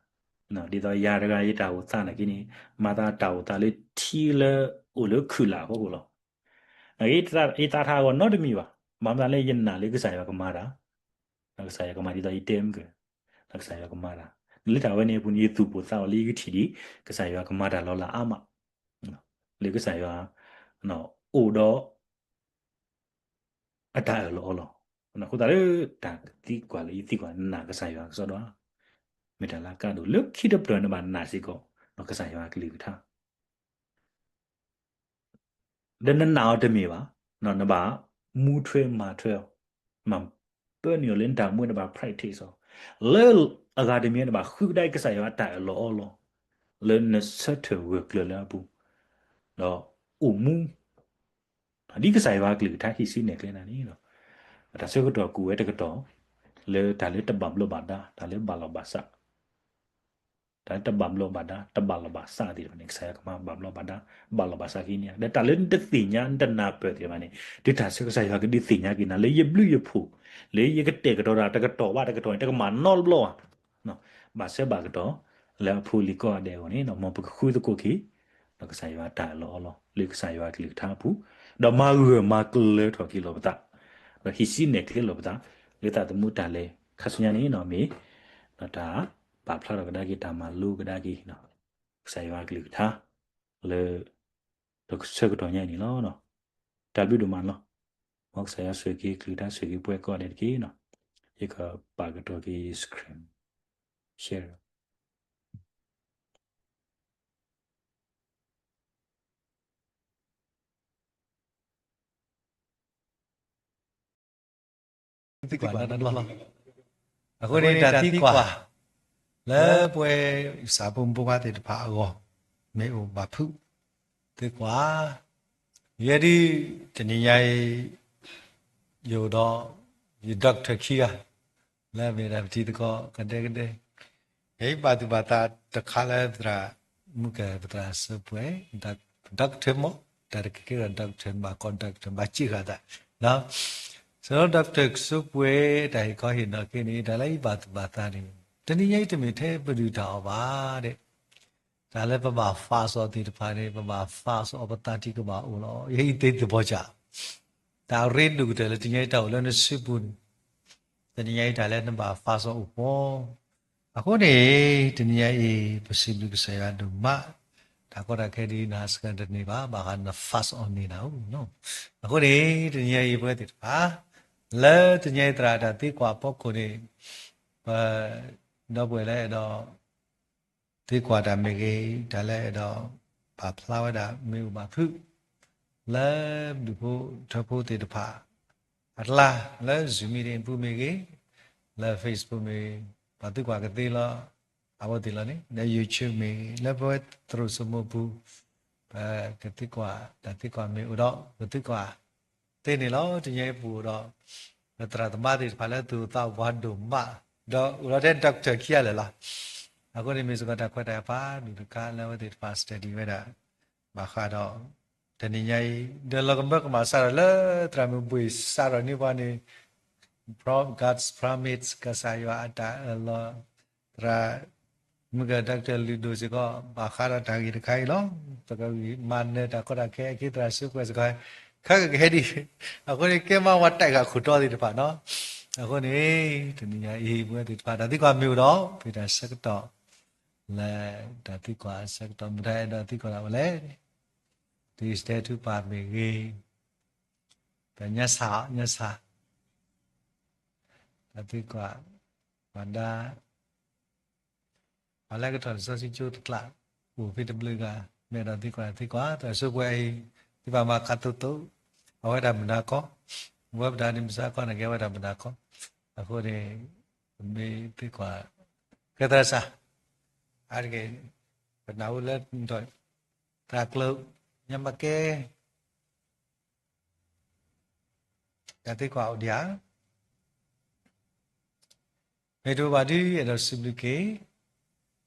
ဒ်သိးယၤတဂၤယတၢ်အိၣ်သးနာ်က့န့ၣ် မၤသးတၢ်အိၣ်သးလၢထံလၢအိၣ်လၢခုၣ်လၢ်အဖီခိၣ်လီၤ. နာ်က့ ယသးထးအဂီၢ်နီတမံၤဘၣ်. ဘၣ်မနုၤလဲၣ် ယနာ်လၢကစၢ်ယွၤကမၤတၢ်, ကစၢ်ယွၤကမၤဒ်သိးယတဲမုၢ်ကၢၢ်, ကစၢ်ယွၤကမၤတၢ်, လၢတၢ်ဝဲန့ၣ်အပူၤန့ၣ် ယသူၣ်ပိၢ်သးအိၣ်လၢယကထံၣ်ဒ် ကစၢ်ယွၤကမၤတၢ်လီၤလးအါမး, လၢကစၢ်ယွၤ အိၣ်ဒီး အတၢ်အၢၣ်လီၤအီလီၤ. အဃိသတးလၢတၢ်သံကွၢ်လၢယသံကွၢ်နာ်ကစၢ်ယွၤကစီဒီဧါ, မ့ၢ်တၢ်လၢအကါဒိၣ်လၢခံတဖျၢၣ်နဘၣ်နာ်စ့ၢ်ကီး ဒီးကစၢ်ယွၤအကလုၢ်ကထါ ဒီးနနာ်အီၤတမ့ၢ်ဘၣ်, နဘၣ်မူထွဲမၤထွဲအီၤ, မၤပၢနုာ်အီၤလၢနတၢ်အိၣ်မူ နဘၣ် practice အီၤ, လၢအဂၤတမံၤန့ၣ်ဘၣ် ဃုကဒါက့ၤကစၢ်ယွၤအတၢ်အၢၣ်လီၤအီလီၤ လၢနဆၢထၢၣ်ဂၢၢ်ကျၢၤလၢအပူၤ, ဒီးအိၣ်မူ ဒ်ကစၢ်ယွၤအကလုၢ်ကထါဟံးစုနဲၣ်ကျဲဒၣ်န့ၣ်လီၤ. တၢ်ဆၢကတီၢ်ကအိၣ်ဝဲတကတီၢ် လၢတၢ်လၢတဘၣ်ဘျီးဘၣ်ဒါ တၢ်လၢဘၣ်လီၢ်ဘၣ်စး တၢ်လၢတဘၣ်ဘျီးဘၣ်ဒါ တဘၣ်လီၢ်ဘၣ်စးသ့ၣ်တဖၣ်န့ၣ် ကစၢ်ယွၤကမၤဘၣ်ဘျီးဘၣ်ဒါ ဘၣ်လီၢ်ဘၣ်စးက့ၤန့ၣ် ဒီးတၢ်လၢနတသ့ၣ်ညါ နတနၢ်ပၢၢ်သ့ၣ်တဖၣ်န့ၣ် တုၤတၢ်ဆၢကစၢ်ယွၤကဒုးသ့ၣ်ညါက့ၤနၤ လၢယဘျုးယဖှိၣ် လၢယကတဲာ်ကတီၤတၢ်တကတီၢ်ဘၣ်တကတီၢ်န့ၣ် တကမၣ်နီတဘျီဘၣ် ဘၣ်ဆၢဘၣ်ကတီၢ် လၢအဖိအလံၤကိးဂၤဒဲးအဂီၢ်န့ၣ် မ်ပကဃုသကိးက့ၤ ဒီးကစၢ်ယွၤအတၢ်အၢၣ်လီၤအီလီၤ လၢကစၢ်ယွၤအကလုၢ်ကထါအပူၤ, ဒီးမၤဂၢၢ်မၤကျၢၤထီၣ်က့ၤလီၤပသး, ဒီးဟံးစုနဲၣ်ကျဲလီၤပသး လၢသးသမူတၢ်လဲၤခါဆူညါန့ၣ် မ့ၢ် ဒီးတၢ်ပာ်ဖျါထီၣ်ကဒါက့ၤ တၢ်မၤလိကဒါက့ၤ ကစၢ်ယွၤအကလုၢ်ကထါ လၢ ဒီးဆၢကတီၢ်ညါအံၤန့ၣ်လီၤ. တၢ်ဘျုးဒိၣ်မးန့ၣ်လီၤ. မ်ကစၢ်ယွၤဆိၣ်ဂ့ၤက့ၤ ကလုၢ်ကထါ ဆိၣ်ဂ့ၤက့ၤပှၤကိးဂၤဒဲးတက့ၢ်န့ၣ်, ယကပာ်ကတီၤက့ၤ screen share သံကွၢ်နီတဘျီ, အဃိန့ၣ်တၢ်သံကွၢ် လၢပဝဲ စးဖိမုၣ်ဖိခွါသ့ၣ်တဖၣ်အဂီၢ် မ့ၢ်အိၣ်ဘၣ်ဖုး, သံကွၢ်, ယဲဒၣ် တနံၤညါအံၤ ယအိၣ်ဒီး ယ doctor ခံဂၤ လၢအမ့ၢ်ဒၣ်ပတံၤသကိးကဒဲကဒဲ, ယဘၣ်သူၣ်ဘၣ်သးတခါလၢသရၣ်မုၣ်ကဲ ပသရၣ်စၢဖှိၣ် doctor မ့ၢ် တၢ်တက့ၢ်ကဲဒီး doctor ဘၣ်ကိး doctor ဘၣ်စံးဃာ်သး, စးထီၣ် doctor စၢဖှိၣ် တၢ်ဟ့ၣ်ခီဟ့ၣ်နီၤခဲအံၤန့ၣ် တၢ်လၢယဘၣ်သူၣ်ဘၣ်သးန့ၣ် တနံၤညါအံၤတမ့ၢ်ထဲပဒုၣ်တၢ်အီၣ်ဘၣ်ဒဲး တၢ်လၢပဘၣ် fast အီၤသ့ၣ်တဖၣ်န့ၣ် ပဘၣ် fast အီၤ ပသးတံၢ်ကဘၣ်အိၣ်လီၤ. ယဲအံၤသ့သ့ၣ်ဘီၣ်စၢ် တၢ်ရ့ဒိၣ်ကတၢၢ်လၢတနံၤညါအံၤတၢ်အိၣ်လၢနစုပူၤန့ၣ် တနံၤညါအံၤတၢ်လၢနဘၣ် fast အီၤအိၣ်ဖဲ အဃိန့ၣ် တနံၤညါအံၤ ပစံးဘျုးကစၢ်ယွၤဒိၣ်မး, တၢ်ကီတၢ်ခဲဒ်နဟးစကတန့ၢ်ဘၣ် ဘၣ်ဃးန fast အီၤန့ၣ်နၤဧိၤ, အဃိန့ၣ် တနံၤညါအံၤပဝဲသ့ၣ်တဖၣ် လၢတနံၤညါအံၤသရၣ်တၢ်သံကွၢ်အဖီခိၣ်န့ၣ် ပ ဒီပုၢ်ဝဲၢ်လၢအဲၣ်ဒိး သံကွၢ်တၢ်မ့ၢ်ဂ့ၤ, တၢ်လၢအဲၣ်ဒိး ပာ်ဖျါဝဲဒၣ်မ့ၢ်အိၣ်ဘၣ်ဖုး လၢဒူၣ်ဖိထၢဖိသ့ၣ်တဖၣ် အကျါ လၢ Zoom meeting ပူၤမ့ၢ်ဂ့ၤ, လၢ Facebook မ့ၢ်ဂ့ၤ, ပှၤသံကွၢ်ကသ့လီၤ အဝဲသ့ၣ်လီၤန့ၣ် လၢ YouTube မ့ၢ်ဂ့ၤ, လၢပဝဲသရိာ်စိမိၢ်ပူၤ ပကသံကွၢ် တၢ်သံကွၢ်မ့ၢ်အိၣ်ဒီး ပသံကွၢ် သ့န့ၣ်လီၤ. တနံၤညါအံၤပအိၣ်ဒီး ပသရၣ်သမါသ့ၣ်တဖၣ်လၢသူၣ်အိၣ်သးအိၣ်ပှၤဒိၣ်မး, ဒီးအိၣ်ဒီးထဲ doctor ခံဂၤလၢာ်လီၤ. အဃိန့ၣ်မ့ၢ်စ့ၢ်ကီးတၢ်ခွဲးတၢ်ယာ်ဖးဒိၣ်တခါ လၢအဝဲသ့ၣ်တဖၣ် study ဝဲဒၣ် ဘၣ်ဃးဒီး တနံၤညါအံၤ ဒီးလီၤကမၢကမၣ်စးထီၣ်လၢသရၣ်မုၣ်ဘှ့ၣ်စးထီၣ်န့ၢ်ပှၤန့ၣ် God's promise ကစၢ်ယွၤအတၢ်အၢၣ်လီၤ သရၣ်မုၣ်ကဲ doctor လုၢ်ဒိၣ်စ့ၢ်ကီး ဘၣ်ဃးဒီးတၢ်ဂ့ၢ်တခါအံၤလီၤ. ပကဂံၢ်မၤနၢၤတၢ်ကီတၢ်ခဲအခံ သရၣ်စၢဖှိၣ်စ့ၢ်ကီး ခဲကကဟဲဒ်အဃိန့ၣ် ကဲမးဝဲတၢ်ဂၤခိၣ်တီသ့ၣ်တဖၣ်နီၤ. အဃိန့ၣ် တနံၤညါအံၤ ပဝဲသ့ၣ်တဖၣ် တၢ်သံကွၢ်မ့ၢ်အိၣ်ဒီး ဖဲတၢ်ဆၢကတီၢ် လၢတၢ်သံကွၢ်အဆၢကတီၢ် မတၤအဲၣ်ဒိးသံကွၢ်ဒၣ်ဝဲလဲၣ်, တံၤစတဲထူပာ်မ့ၢ်ဂ့ၤ, ပညါဆၣ် ညါဆၣ် တၢ်သံကွၢ် ပှၤဒါ ပှၤလၢကထီၣ်လံာ်စီဆှံကၠိတကျး အိၣ်ဖဲတဘျုးဂၤ မ့ၢ်အဲၣ်ဒိးသံကွၢ်သံကွၢ် သရၣ်စၢဖှိၣ်အံၤ သံကွၢ်မၤခးသိသိး အဝဲဒၣ်မုၢ်နၤခီ ဝဲပတၢ်ဒ်မုၢ်ဆါခီန့ၣ် ကဲဝဲဒၣ်မုၢ်နၤခီ အဃိန့ၣ် ပမ့ၢ်သံကွၢ် ကဲသရၣ်စၢ် အါတက့ၢ် ပနၢ်ဟူလၢ သရၣ်ကျၢၤ ညါမၤကဲ တၢ်သံကွၢ်အိၣ်ဒံးဧါ မ့ၢ်တအိၣ်ဘၣ်ဒီး အဲၣ်ဒိးစံးဘျုးက့ၤ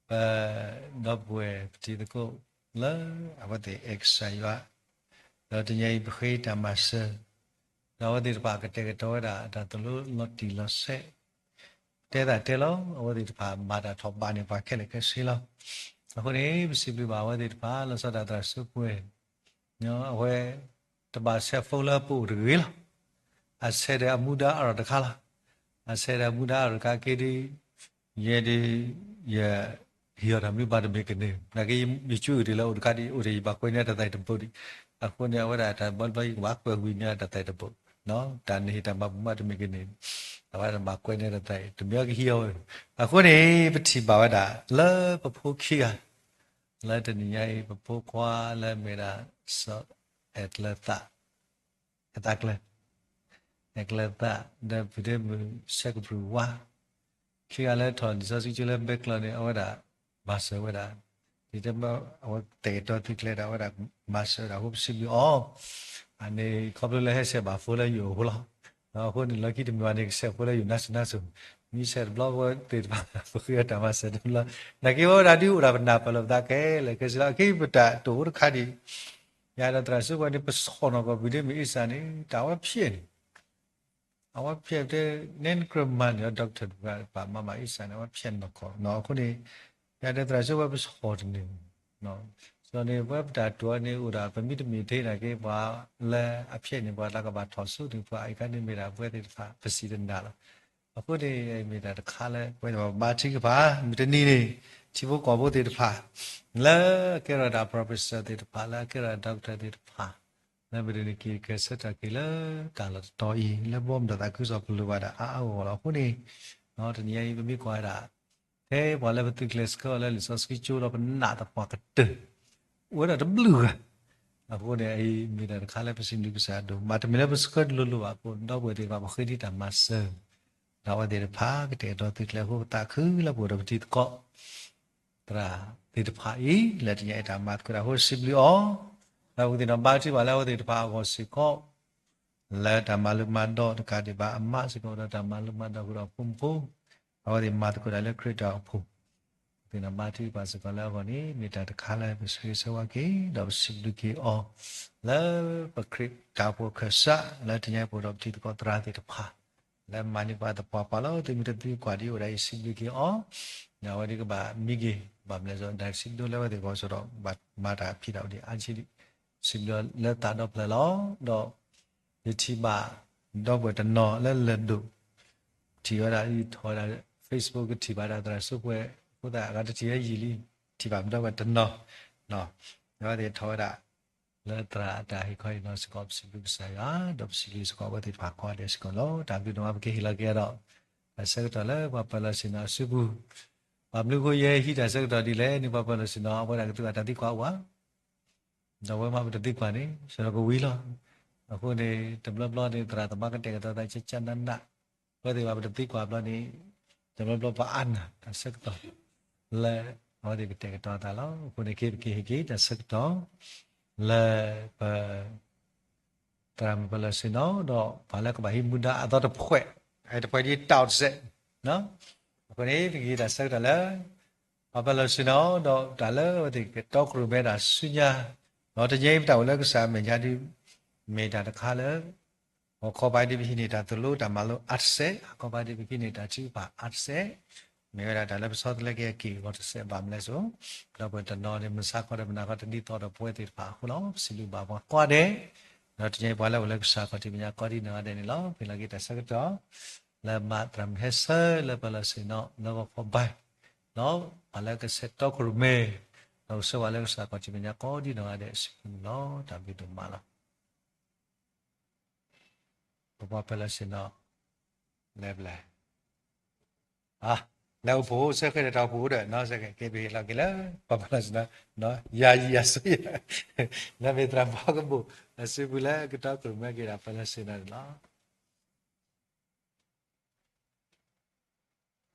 ပဒီပုၢ်ဝဲၢ်ပတံၤသကိးလၢအဝဲသ့ၣ်အဲၣ်ကစၢ်ယွၤ ဒီးတနံၤအံၤပဃ့တၢ်မၤစၢၤ ဒီးအဝဲသ့ၣ်တဖၣ်ကတဲာ်ကတီၤဝဲဒၣ်တၢ်သိၣ်လိလီၤတံၢ်လီၤဆဲး တဲသးတဲလီၤ အဝဲသ့ၣ်တဖၣ်မၤတၢ်ထီၣ်ဘးန့ၣ်ပှၤခဲလၢာ်ခဲဆ့လီၤ. အဃိန့ၣ် ပစံးဘျုးဘၣ်အဝဲသ့ၣ်တဖၣ် လီၤဆီဒၣ်တၢ်သရၣ်စၢဖှိၣ် အဝဲ တဘၣ်ဆဲးဖိလၢပအိၣ်တဂ့ၤလီၤ. အဆဲးဒီးအမူဒါအါထီၣ်တခါလီၤ. အဆဲးဒီးအမူဒါအါထီၣ်တခါက့ဒ် ယဲဒ် ယဟ့ၣ်အီၤတၢ်မ့ၢ်ဘၣ်တမ့ၢ်ကန့ၢ် နာ်က့ ယကွၢ်အုၣ်ဒ်လၢအိၣ်တခါဒ် အိၣ်ဒီးယဘၣ်ကွဲးန့ၢ်တၢ်သးအံၤတဘိဒံး အဃိန့ၣ် အဝဲဒၣ်တၢ်ဘီတဘီ ယကဘၣ်ကွဲးဝံၤန့ၢ်တၢ်သးအံၤတဘိ တၢ်နဟ့ၣ်တၢ်မၤဘူၣ်မးတမ့ၢ်ကန့ၢ် အဝဲဒၣ်ဘၣ်ကွဲးန့ၢ်တၢ်သးအံၤ တမ့ၢ်အကဟံးအီၤဝဲ အဃိန့ၣ် ပထံၣ်ဘၣ်ဝဲဒၣ် လၢပဖိခံဂၤ လၢတနံၤညါအံၤ ပဖိခွါလၢမ့ၢ်ဒၣ် စီၤအဲၣ်ကျၢၤသး အဲၣ်သးကျၢၤ အဲၣ်ကျၢၤသး ဒီးဖုဒ့မုၢ်ဆဲကပြုၢ်ဝါ ခံဂၤလၢထီၣ်လံာ်စီဆှံကၠိလၢဘဲကျီန့ၣ် အဝဲဒၣ်မၤစၢၤဝဲဒၣ်, ဒ်တဲဘၣ် အဝဲတဲာ်ကတီၤသုးကျဲၤဒီး အဝဲဒၣ်မၤစၢၤဝဲဒၣ်အဃိ ပစံးဘျုးအီၤ. အန့ၣ်ခီဖျိလၢဟဲဆဲးဘၣ်ဖိလၢယိာ်အဃိလီၤ. အဃိန့ၣ် လီၢ်ခံတမံၤဘၣ်န့ၣ် ကဆဲးဖိလၢယိာ်နါစံးနါစိၤ, မ့ၢ်ဆဲးတဘျီဝဲသ့ၣ်တဖၣ် ပဃ့အီၤတၢ်မၤစၢၤတဘျီ, နာ်က့ဝဲဒၣ်ဒ်အိၣ်ဒၣ်ပနၢ်ပၢၢ်လၢပသးခဲလၢာ် ခဲဆ့လီၤ အခဲအံၤပတၢ်တိာ်အိၣ်တခါဒံး, ယၤဒီးသရၣ်စုပှဲၤန့ၣ် ပဆီၣ်နီၣ်ကီၢ်ပူၤဒ်မ့ၢ်အ့စၢ်န့ၣ် တၢ်ဝဲဖျဲးန့ၣ် အဝဲဖျဲးတဲ နဲနကြၢးမၤန့ၢ်အီၤ doctor တဂၤ ပှၤမၤမၤအ့စၢ်န့ၣ် အဝဲဖျဲးနီၢ်ကီၢ်နီၤ. အဃိန့ၣ် ယၤဒီးသရၣ်စုပှဲၤပဆီၣ်တန့ၢ်, ဆီၣ်န့ၢ်ပှဲၤပတၢ်တိာ်န့ၣ် အိၣ်ဒၣ်ပမ့ၢ်တမ့ၢ်ထဲနာ်က့ ပှၤလၢအဖျဲးန့ၣ် ပှၤလၢကဘၣ်ထီၣ်ဆူန့ၣ် ပှၤအံၤခါန့ၣ်မ့ၢ်ဒၣ်ပဝဲသ့ၣ်တဖၣ် ပစံးတနၢ်လီၤ. အဃိန့ၣ် မ့ၢ်တၢ်တခါလၢ ပဝဲသ့ၣ်တဖၣ်ဘါထုကဖၣ် မုၢ်တနံၤန့ၣ် ထံဖိကီၢ်ဖိသ့ၣ်တဖၣ် လၢအကဲထီၣ်ဒၣ် professor သ့ၣ်တဖၣ် လၢအကဲထီၣ်ဒၣ် doctor သ့ၣ်တဖၣ် လၢမုၢ်တနံၤက့ၤကဲဆၢထၢၣ်က့ၤလၢတၢ်လီၢ်တတီၤအံၤ လၢဘီမုၢ်ဒီးသးခုစီၣ်ပလိာ်ဘၣ်ဒၣ်အါအါဂီၢ်ဂီၢ်လီၤ. အဃိန့ၣ် တနံၤအံၤ ပမ့ၢ်ကွၢ်ဝဲဒၣ် ဖဲပှၤလၢပသုးကျဲၤဆှၢအီၤလၢလံာ်စီဆှံကၠိဒီး ပနာ်သပှၢ်ကတၢၢ် အိၣ်ဝဲဒၣ်တဘျုးဂၤ, အဃိန့ၣ် အံၤမ့ၢ်တၢ်တခါလၢပစံးဘျုးကစၢ်ယွၤဒိၣ်, ဘၣ်တမ့ၢ်လၢပဆှၢတလိၤလိၤဘၣ်အဃိ ဒီပုၢ်ဝဲၢ်သ့ၣ်တဖၣ် ပဃ့ဒံးတၢ်မၤစၢၤ ဒီးအဝဲသ့ၣ်တဖၣ် ကတဲာ်ကတီၤသုးကျဲၤအဃိ ပသးခုလၢပအိၣ်ဒီးပတံၤသကိး သရၣ်သ့ၣ်တဖၣ်အံၤ လၢတနံၤအံၤတၢ်မၤသကိးတၢ်အဃိ စံးဘျုးအီၤ, ဒီးပကသ့ၣ်နီၣ်ဘါထုကဖၣ်လၢအဝဲသ့ၣ်တဖၣ်အဂီၢ်စ့ၢ်ကီး လၢတၢ်မၤလိမၤဒိးတကးဒံးဘၣ် အမါစ့ၢ်ကီးဒီးတၢ်မၤလိမၤဒိးဃုာ်ဒီးဖိမုၣ်ဖိ, အဝဲသ့ၣ်မၤသကိးတၢ်လၢခရံာ်တၢ်အိၣ်ဖှိၣ်, ပကသ့ၣ်နီၣ်ဘါထုကဖၣ်စ့ၢ်ကီးလၢအဂီၢ်န့ၣ် မ့ၢ်တၢ်တခါလၢပဆၢဂ့ၤဆၢဝါက့ၤ ဒီးပစံးဘျုးက့ၤအီၤ လၢပခရံာ်တၢ်အိၣ်ဖှိၣ်အခၢၣ်စး လၢတနံၤအံၤပအိၣ်ဒီးပတံၤသကိးသရၣ်သ့ၣ်တဖၣ် လၢမၤန့ၢ်ပှၤသပှၢ်ပှၢ်လီၤ. သုမ့ၢ်တသံကွၢ်ဒ်အံၤ အိၣ်ဒၣ်အံၤ စံးဘျုးက့ၤအီၤ, ဒီးအဝဲဒၣ်ကဘၣ်မံက့ၤ ဘၣ်မနုၤလဲၣ် တၢ်စံးဘျုးလၢအဝဲသ့ၣ်အဂီၢ်စ့ၢ်ကီး ဘၣ်မၤတၢ်ဖံးတၢ်အိၣ်ဒံးအါဆံးဒံး, စံးဘျုးလၢသးဒီဖျၢၣ်လီၤ. ဒီးယထံၣ်ဘၣ် ဒီပုၢ်ဝဲၢ်တနီၤလၢလၢၢ်ဒိၣ် ထံၣ်ဝဲဒၣ်အံၤ ထီၣ်ဝဲဒၣ် Facebook ကထံၣ်ဘၣ်ဒၣ်သရၣ်စုပှဲၤ အဃိသတး အဂၤတထံၣ်ဝဲယံာ်လံ, ထံၣ်ဘၣ်ဒီပုၢ်ဝဲၢ်တနီၤ, အဝဲသ့ၣ်ထီၣ်ဝဲဒၣ် လၢသရၣ်အတၢ်ဟ့ၣ်ခီဟ့ၣ်နီၤစ့ၢ်ကီး ပစံးဘျုးကစၢ်ယွၤ ဒီးပစံးဘျုးစ့ၢ်ကီးအဝဲသ့ၣ်တဖၣ်ကိးဂၤဒဲးစ့ၢ်ကီးလီၤ. တၢ်ဘျုးဒိၣ်မး ပကဟ့ၣ်လီၤက့ၤဒီး တၢ်ဆၢကတီၢ်လၢပှၤပၢၤလီၢ်ဆ့ၣ်နီၤအစုပူၤ, ဘၣ်မနုၤအဃိယဟဲဟံးတၢ်ဆၢကတီၢ်ဒ်လဲၣ်န့ၣ် ပှၤပၢၤလီၢ်ဆ့ၣ်နီၤ အဝဲဒၣ်ကသူအတၢ်သံကွၢ်အိၣ်ဧါ ဒီးဝဲမ့ၢ်ပတသံကွၢ်န့ၣ် ဆၢကဝံၤလီၤ. အဃိန့ၣ် တဘျီဘျီန့ၣ် သရၣ်သမါကတဲာ်ကတီၤသးကၠၢ်ကၠၢ်နးနး, အဝဲသ့ၣ်ဘၣ်ပတသံကွၢ်ဘျီန့ၣ် တဘျီဘျီပအါနၢ်တၢ်ဆၢကတီၢ် လၢအဝဲသ့ၣ်ကတဲာ်ကတီၤသးလီၤ. အဃိန့ၣ် က့ၤပက့ၤဟ့ၣ်က့ၤတၢ်ဆၢကတီၢ် လၢပ သရၣ်မုၣ်ပၢၤလီၢ်ဆ့ၣ်နီၤ ဒီးပှၤလၢကဘၣ်ဟံးမူဒါအသီတဖှဲး, အတဖှဲးဒ်တၢ်အီၣ်တစဲး, အဃိန့ၣ် ပကဟ့ၣ်တၢ်ဆၢကတီၢ်လၢ ပှၤပၢၤလီၢ်ဆ့ၣ်နီၤ ဒီးတၢ်လၢအဝဲသ့ၣ်ကတီခိၣ်ရိၣ်မဲဒၣ်ဆူညါ, ဒီးတနံၤအံၤပတၢ်အိၣ်လၢကစၢ်အမဲာ်ညါဒ် မ့ၢ်တၢ်တခါလၢ ဟီၣ်ခိၣ်ဘၣ်ဒ်ပဟံးန့ၢ်တၢ်သိၣ်လိတၢ်မၤလိအါတစဲး, ဟီၣ်ခိၣ်ဘၣ်ဒ်ပဟံးန့ၢ်တၢ်ထုကဖၣ်အါတစဲး, မ့ၢ်ဝဲဒၣ်တၢ်လၢပဆီတလဲက့ၤအက့ၢ်အဂီၤတစဲးဘၣ်မနုၤလဲၣ်စိ, ဒီပုၢ်ဝဲၢ်တနီၤန့ၣ် မုၢ်ဆါခီဒီးမုၢ်နၤခီတဒ်သိးဒီးပဝဲသ့ၣ်တဖၣ်အဃိလီၤ. ပစံးဘျုးဘၣ်ပှၤကိးဂၤဒဲး, ဒီးတနံၤအံၤပှၤလၢအိၣ်လၢကစၢ်ခီၣ်ထံးမဲာ်ညါကိးဒ်နီၢ်ဂၤဒဲးန့ၣ်လီၤ. ပဟ့ၣ်လီၤက့ၤတၢ်ဆၢကတီၢ် လၢမၤသရၣ်မုၣ်ဟဲဆၢလၢပၢၤလီၢ်ဆ့ၣ်နီၤ လၢဟီၣ်ခိၣ်ဘၣ် ဒီးပှၤလၢကဆဲးတီခိၣ်ရိၣ်မဲ ဒီးကဆှၢပှၤလၢကစၢ်ခီၣ်ထံးမဲာ်ညါကိးဒ်နီၢ်ဂၤဒဲးအစုပူၤန့ၣ်လီၤ. တၢ်ဘျုးဒိၣ်မးလီၤ. ပပှၤပၢၤလီၢ်ဆ့ၣ်နီၤ လဲၤဘျဲၣ်, လဲၤအိၣ်ဖှိၣ်စ့ၢ်ကီးဒီးတၢ်အိၣ်ဖှိၣ်ဒီးနီၤ စ့ၢ်ကီးက့ၤပဟ့ၣ်လီၤက့ၤလၢ ပှၤပၢၤလီၢ်ဆ့ၣ်နီၤ ယၤယံၤယၤဆူယၤ လၢမ့ၢ်သရၣ်မုၣ်ကဘိၣ် အစုပူၤလၢကတီခိၣ်ရိၣ်မဲက့ၤဒၣ်ပၢၤလီၢ်ဆ့ၣ်နီၤန့ၣ်လီၤ.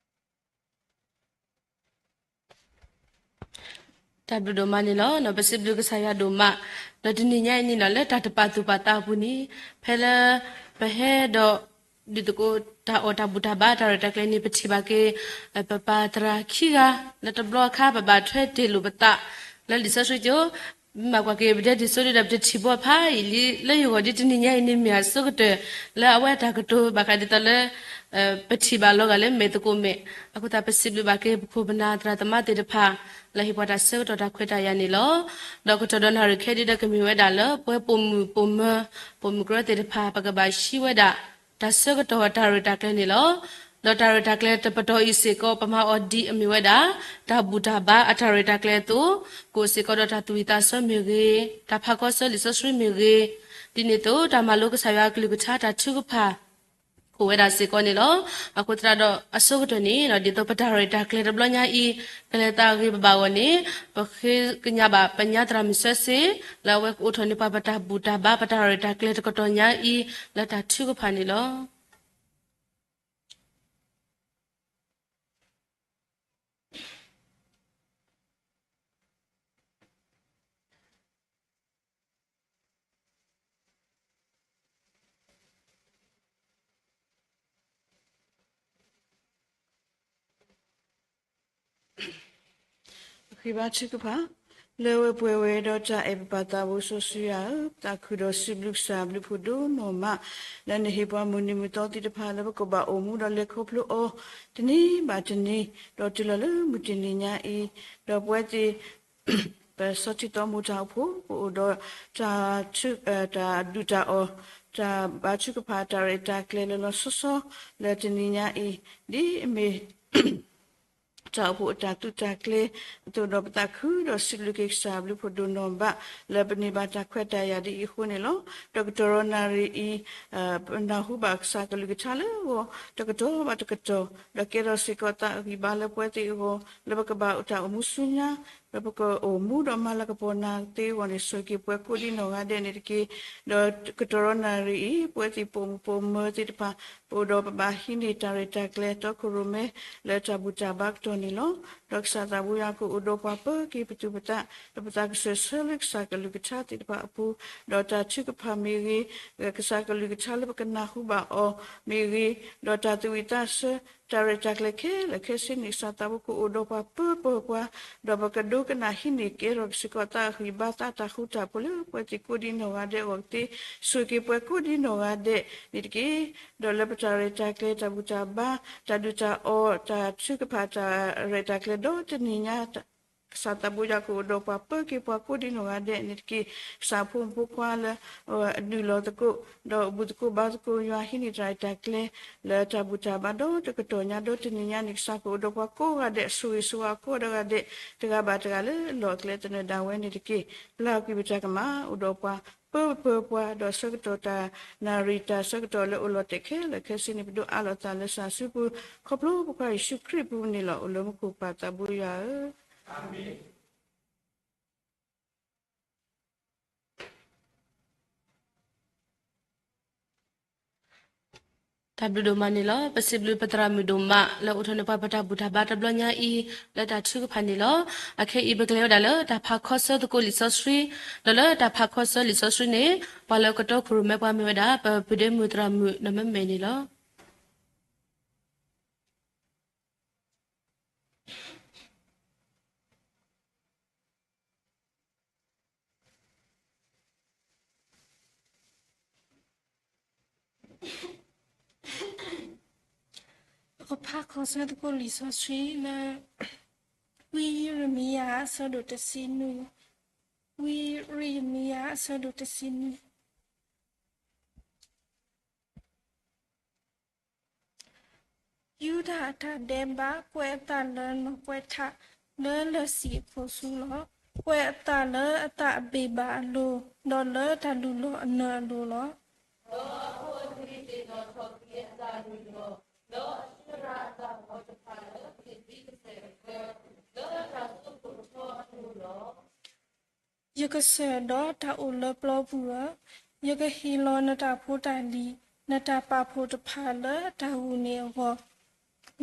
တၢ်ဘျုးဒိၣ်မးန့ၣ်လီၤ. ပစံးဘျုးကစၢ်ယွၤဒိၣ်မး, ဒီးတနံၤညါအံၤန့ၣ်လီၤ လၢတၢ်တပာ်သူၣ်ပာ်သးအပူၤန့ၣ် ဖဲလၢ ပဟဲဒီး ဒုးသကိးတၢ်အီၣ်တၢ်ဘူၣ်တၢ်ဘါတၢ်ရဲၣ်တၢ်ကျဲၤန့ၣ် ပထံၣ်ဘၣ်က့ၤ ပပၢ်သရၣ်ခံဂၤ လၢတဘျီအခါ ပဘၣ်ထွဲတ့ၢ်လိာ်ပသး လၢလံာ်စီဆှံကၠိ မ့ၢ်ကွၢ်က့ၤပဒဲဒ်သိးဒီးပတထံၣ်ဘီဖးအံၤလံ လၢယဂီၢ်ဒ်တနံၤညါအံၤန့ၣ် မ့ၢ်အဆိကတၢၢ် လၢအဝဲအတၢ်ကတိၤဘၣ်ဃးဒ်သိးလၢ ပထံၣ်ဘၣ်လီၤဂာ်လၢမဲာ်သကိးမဲာ်, အဃိသတးပစံးဘျုးဘၣ်က့ၤပခိၣ်ပနၢ်သရၣ်သမါသ့ၣ်တဖၣ် လၢဟ့ၣ်ပှၤတၢ်ဆၢကတီၢ်တၢ်ခွဲးတၢ်ယာ်န့ၣ်လီၤ. ဒီးကတီၢ်ဒီးနၣ်ရံၣ်ခဲဒ်ဒီးကမ့ၢ်ဝဲဒၣ်လၢ ပဝဲပိာ်မုၣ်ပိာ်မၢၤ ပိာ်မုၣ်ကရၢသ့ၣ်တဖၣ် ပကဘၣ်ဟံးဝဲဒၣ် တၢ်ဆၢကတီၢ်တၢ်ရဲၣ်တၢ်ကျဲၤန့ၣ်လီၤ. ဒီးတၢ်ရဲၣ်တၢ်ကျဲၤတပတီၢ်အံၤစ့ၢ်ကီး ပမၤအီၤဒ်အမ့ၢ်ဝဲဒၣ် တၢ်ဘူၣ်တၢ်ဘါအတၢ်ရဲၣ်တၢ်ကျဲၤအသိး, ကအိၣ်စ့ၢ်ကီးဒီးတၢ်သူၣ်ဝံၣ်သးဆၢမ့ၢ်ဂ့ၤ, တၢ်ဖးကီဆၢလံာ်စီဆှံမ့ၢ်ဂ့ၤ, ဒ်န့ၣ်အသိး တၢ်မၤလိကစၢ်ယွၤအကလုၢ်ကထါတၢ်ထုကဖၣ် အိၣ်ဝဲဒၣ်စ့ၢ်ကီးန့ၣ်လီၤ. အဃိသတးဒီးအဆိကတၢၢ်န့ၣ် ဒ်သိးပတၢ်ရဲၣ်တၢ်ကျဲၤတဘျီညါအံၤ ကလဲၤသးဂ့ၤဘၣ်ဘၣ်အဂီၢ်န့ၣ် ပဃ့ကညးဘၣ်ပညါသရၣ်မုၣ်စၢၤစ့ လၢအဝဲကအိးထီၣ်န့ၢ်ပှၤပတၢ်ဘူၣ်တၢ်ဘါပတၢ်ရဲၣ်တၢ်ကျဲၤတကတီၢ်ညါအံၤ လၢတၢ်ထုကဖၣ်န့ၣ်လီၤ. ဃ့ဘါထုကဖၣ်, လၢဝဲပှဲၤဝဲဒီးတၢ်အဲၣ်ပပၢ်သးဘိစီဆှံယွၤဧၢ, ပသးခုဒီးစံးဘျုးကစၢ်ဘျုးဖးဒိၣ်နီၢ်မး, လၢနဟ့ၣ်ပှၤမုၢ်နံၤမုၢ်သီသ့ၣ်တဖၣ်လၢပကဘၣ်အိၣ်မူဒီးလဲၤခီဖျိအီၤ, တနံၤဘၣ်တနံၤ, ဒီးတုၤလီၤလၢမုၢ်တနံၤညါအံၤ, ဒီးပဝဲသ့ၣ် ပစီထံသီမိၢ်တၢ်အိၣ်ဖှိၣ် ပအိၣ်ဒီးတၢ် တၢ်ဒုၣ်တၢ်အီၣ်, တၢ်ဘါထုကဖၣ် တၢ်ရဲၣ်တၢ်ကျဲၤလီၤလီၤဆီဆီ လၢတနံၤညါအံၤ, ဒ်အမ့ၢ် တၢ်အိၣ်ဖှိၣ်အတၢ်သူၣ်တၢ်ကျဲၤအသိးဒီး ပသးခုဒီးစံးဘျုးက့ၤကစၢ်ဘျုးဖးဒိၣ်နီၢ်မး လၢပန့ၢ်ဘၣ်တၢ်ခွဲးတၢ်ယာ်ဒ်အံၤအဃိန့ၣ်လီၤ. ဒီးကတီၢ်ရီနၣ်ရံၣ်အံၤ, ပနၢ်ဟူဘၣ်ကစၢ်ကလုၢ်ကထါလၢအဂီၢ် တကတီၢ်ဘၣ်တကတီၢ်, ဒီးကဲထီၣ်စ့ၢ်ကီးသးအဂံၢ်ဘါလၢပဝဲသ့ၣ်အဂီၢ် လၢပကဘၣ်အိၣ်တၢ်အိၣ်မူဆူညါ, လၢပကအိၣ်မူဒီးမၤလၤကပီၤနၤသ့အဂီၢ်န့ၣ် ဆိၣ်ဂ့ၤက့ၤပှၤကိးဒံနီၢ်ဂၤဒဲးန့ၣ်တက့ၢ်. ဒီးကတီၢ်ရီနၣ်ရံၣ်အံၤ ပဝဲသ့ၣ်ပိာ်မုၣ်ပိာ်မၢၤသ့ၣ်တဖၣ် ပအိၣ်ဒီးပဘၣ်ဟံးန့ၢ်တၢ်ရဲၣ်တၢ်ကျဲၤတီခိၣ်ရိၣ်မဲ လၢတၢ်ဘူၣ်တၢ်ဘါကတီၢ်န့ၣ်လီၤ. ဒီးကစၢ်သးဘိယွၤကအိၣ်ဒီးပှၤပၢက့ၤပသူၣ်ပသး, ဒီးပသးကဆှဲဆၢလၢကစၢ်ကလုၢ်ကထါသ့ၣ်တဖၣ်အပူၤ, ဒီးတၢ်ထုကဖၣ်မ့ၢ်ဂ့ၤ, ကစၢ်ကလုၢ်ကထါလၢပကနၢ်ဟူဘၣ်အီၤမ့ၢ်ဂ့ၤ, ဒီးတၢ်သူၣ်ဝံၣ်သးဆၢ တၢ်ရဲၣ်တၢ်ကျဲၤခဲလၢာ်ခဲဆ့န့ၣ် ကစၢ်သးဘိကအိၣ်ဒီးပှၤပၢပၢၤပှၤ, ဒီးပကဒိကနၣ်ဟံးန့ၢ်ကဲထီၣ်စ့ၢ်ကီးသးအဂံၢ်ဘါ သးတၢ်ဃူတၢ်ဖိးလၢပဝဲသ့ၣ်ကိးဒံနီၢ်ဂၤဒဲးအဂီၢ်ကသ့, ဆိၣ်ဂ့ၤက့ၤပှၤကိးဒံနီၢ်ဂၤဒဲးန့ၣ်တက့ၢ်. ဒီးလၢပတၢ်ရဲၣ်တၢ်ကျဲၤ တၢ်ဘူၣ်တၢ်ဘါ တၢ်ဒုၣ်တၢ်အီၣ် တၢ်ထုကဖၣ်တၢ်ရဲၣ်တၢ်ကျဲၤဒီးတနံၤညါ ကစၢ်သးဘိယွၤကအိၣ်ဒီးပှၤပၢက့ၤပှၤကိးဒံနီၢ်ဂၤဒဲးန့ၣ်တက့ၢ်. ကစၢ်ဖိမုၣ်ဖိခွါလၢ အနုာ်လီၤသကိး ဒီးဘူၣ်သကိးဘါသကိးယွၤ ဟံးန့ၢ်တၢ်ရဲၣ်တၢ်ကျဲၤ လၢတၢ်ဘူၣ်တၢ်ဘါဒီးတကတီၢ်ညါဒီးတနံၤညါန့ၣ် ကစၢ်ကအိၣ်ဒီးပှၤကိးဂၤဒဲး ဆိၣ်ဂ့ၤဆိၣ်ဝါကိးဂၤဒဲး တဂၤဘၣ်တဂၤလၢလီၢ်အကျဲသနၢၣ်ဒၣ်ဝဲန့ၣ်တက့ၢ်. ပျၢ်ကွံာ်ပတၢ်ကမၣ် အိၣ်ဒီးပှၤပၢပၢၤပှၤ ဒီးဆၢကတီၢ်တၢ်နၣ်ရံၣ်တၢ်ဆၢကတီၢ်လၢအိၣ်လီၤတဲာ်ခဲလၢာ်ခဲဆ့န့ၣ် ပဒိးအးလီၤသးလၢစၢ်စုပူၤ ခီဖျိပကစၢ်ယ့ၣ်ၡူးခရံာ်အပူၤန့ၣ်လီၤ. အိၣ်လၢမူခိၣ်ပၢ်သးဘိယွၤဧၢ တၢ်ဘျုးဒိၣ်မးန့ၣ်လီၤ. ပစံးဘျုးပသရၣ်မုၣ်ဒိၣ်မး လၢအိၣ်ထီၣ်န့ၢ်ပှၤပတၢ်ဘူၣ်တၢ်ဘါတဘျီညါအံၤ လၢတၢ်ထုကဖၣ်န့ၣ်လီၤ. အခဲအံၤပကလဲၤဝဲဒၣ်လၢတၢ်ဖးခီဆၢသကိးလံာ်စီဆှံ, ဒီးလၢတၢ်ဖးခီဆၢလံာ်စီဆှံန့ၣ် ပှၤလၢကတီခိၣ်ရိၣ်မဲပှၤမ့ၢ်ဝဲဒၣ် ပပုၢ်ဒ့မုၣ်သရၣ်မုၣ်နီၢ်မဲမဲန့ၣ်လီၤ. ပကဖးခီဆၢသကိးလံာ်စီဆှံလၢ ဝံယံးရမံယၤအဆၢဒိၣ်တဆံနွံ, ဝံယံးရမံယၤအဆၢဒိၣ်တဆံနွံ. ယူဒၤအတၢ်ဒဲးဘး ကွဲးအသးလၢနီၢ်ကွဲးထး လၢလၢၢ်ဆံးအခိၣ်ဆူလီၤ. ကွဲးအသးလၢအသးအဘ့ၣ်ဘၣ်အလိၤ, ဒီးလၢတၢ်လုၢ်လီၢ်အနၢၤအလိၤလီၤ. ဒီးအဖိအလံၤသ့ၣ်နီၣ်ထီၣ်ကွံာ်အသးလုၢ်လီၢ်, ဒီးအဆှၢရၤအသးဂီၤတဖၣ်လၢသ့ၣ်သံကစဲၢ်အဃၢ, လၢတၢ်သိၣ်လိအထီအလိၤလီၤ. ယကစၢၢ်ဒီးတၢ်အိၣ်လၢပျီပူၤဧၢ, ယကဟ့ၣ်လီၤနတၢ်ဖိတၢ်လံၤ, နတၢ်ပာ်ဖှိၣ်တဖၣ်လၢတၢ်ဂုာ်န့ၢ်အဂီၢ်,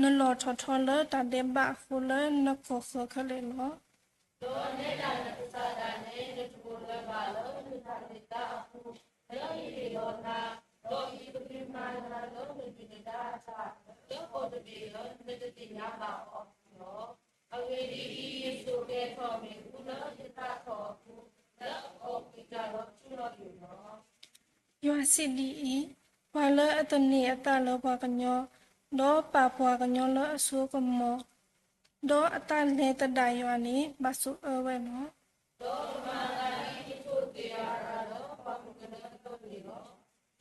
နလီၢ်ထီၣ်ထီလၢတၢ်ဒဲးဘးအဃိလၢနကီၢ်ဃၢၤခဲလၢာ်လီၤ. ဒီးနဲဒၣ်နကစၢ်ဒၣ်နဲ နတအိၣ်လၢၤဘၣ်လၢနတၢ်သ့ၣ်ညါအပူၤ, လၢယဟ့ၣ်လီၤနၤ, ဒီးယကဒုးမၤနၤလၢနဒုၣ်နဒါအတၢ်, လၢကီၢ်တဘ့ၣ်လၢနတသ့ၣ်ညါဘၣ်အီၤအပူၤလီၤ. အဂ့ၢ်ဒ်အံၤ, ယစိာ်ကဲၤထီၣ်မ့ၣ်အူလၢယသးထီၣ်အပူၤ, လၢအကီၢ်ကွံာ်တၢ်လီၤထူလီၤယိာ်လီၤ. ယွၤစံးဒ်အံၤ, ပှၤလၢအသန့ၤအသးလၢပှၤကညီ, ဒီးပာ်ပှၤကညီလၢအစိကမီၤ, ဒီးအသးလဲၤသဒၣ်ယွၤန့ၣ် ဘၣ်ဆိၣ်အၢဝဲလီၤ. ဒီးကမၤအသးဒ်ကထိၣ်သ့ၣ်အရၤလၢပှၤမုၣ်ကနၢအသိးန့ၣ်လီၤ. တုၤ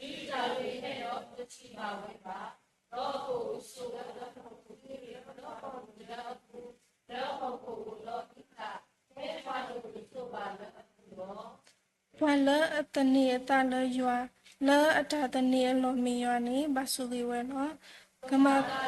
တၢ်ဂ့ၤဟဲဒီးတထံၣ်ဘၣ်ဝဲဘၣ်, ဒီးကအိၣ်ဆိးဝဲလၢဟီၣ်ခိၣ်ချၢ, လၢပှၤမုၣ်ကနၢအပူၤ, လၢဟီၣ်ခိၣ်အိၣ်ဒီးအံသၣ်, ဖဲပှၤတအိၣ်ဆိးဘၣ်လၢအပူၤလီၤ. ပှၤလၢအသန့ၤအသးလၢယွၤ, လၢအတၢ်သန့ၤအလီၢ်မ့ၢ်ယွၤန့ၣ် ဘၣ်ဆိၣ်ဂ့ၤဝဲလီၤ. ကမၤ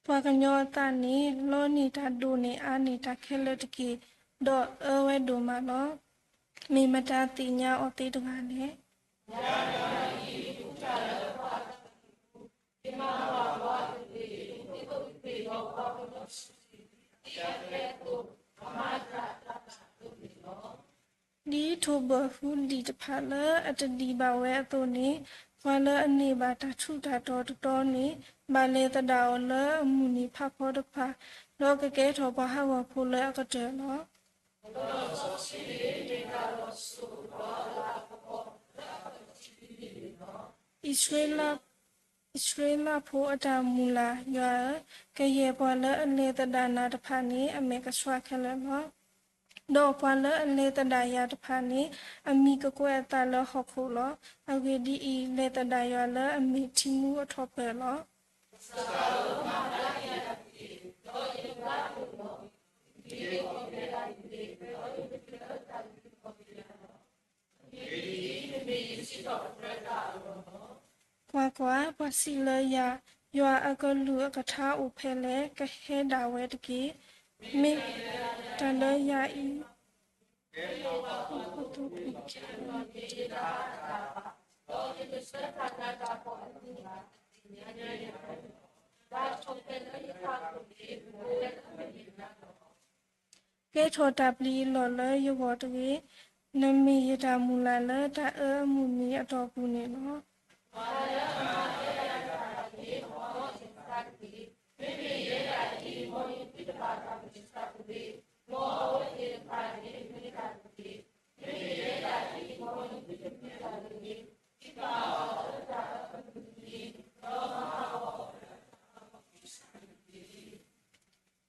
ပှၤကညီအသးန့ၣ် လီန့ၢ်တၢ်ဒိၣ်န့ၢ်အါန့ၢ်တၢ်ခဲလၢာ်တက့ၢ်, ဒီးအၢဝဲဒိၣ်မးလီၤ. မ့ၢ်မတၤသ့ၣ်ညါအီၤသ့တဂၤလဲၣ်. ယၤတဂၤအံၤ ယကူးတၢ်လၢပှၤအသးကံၢ်ပူၤ, ယမၤဘၣ်ပှၤကလုာ်, ယကပှ့ၤဒီးပှၤကညီစုာ်စုာ်, ဒ် ဒ်ထိၣ်ဘၢၣ်ဟူဒံၣ်တဖၣ်လၢအတဒံၣ်ဘၣ်ဝဲအသိးန့ၣ်, ပှၤလၢအန့ၢ်ဘၣ်တၢ်ထူးတၢ်တီၤတတီန့ၣ်, ဘၣ်လဲၤသဒၣ်အီၤလၢအမုၢ်နံၤဖးဖီတဖၣ်, ဒီးကကဲထီၣ်ပှၤဟးဂီၤဖိလၢအကတၢၢ်လီၤ. အံၣ်စရ့လးဖိအတၢ်မုၢ်လၢ်ယွၤဧၢ, ကယဲၢ်ပှၤလၢအလဲၤသဒၣ်နၤတဖၣ်န့ၣ် အမဲာ်ကဆှးခဲလၢာ်လီၤ. ဒီးပှၤလၢအလဲၤသဒၣ်ယၤတဖၣ်န့ၣ် အမံၤကကွဲးအသးလၢဟီၣ်ခိၣ်လီၤ. အဂ့ၢ်ဒ်အံၤ, လဲၤသဒၣ်ယွၤလၢအမ့ၢ်ထံမူအထီၣ်ပၢၢ်လီၤ. ကွၢ်ကွၢ်, ပှၤစံးလၢယၤ, ယွၤအကလူးအကထါအိၣ်ဖဲလဲၣ်, ကဟဲဒၣ်ဝဲတက့ၢ်. မ့ၢ်တၢ်လၢယၤအံၤ ကဲထီၣ်တၢ်ပျံၤအလီၢ်လၢယဂီၢ်တဂ့ၤ. နမ့ၢ်ယတၢ်မုၢ်လၢ်လၢတၢ်အၢအမုၢ်နံၤအတီၢ်ပူၤန့ၣ်လီၤ.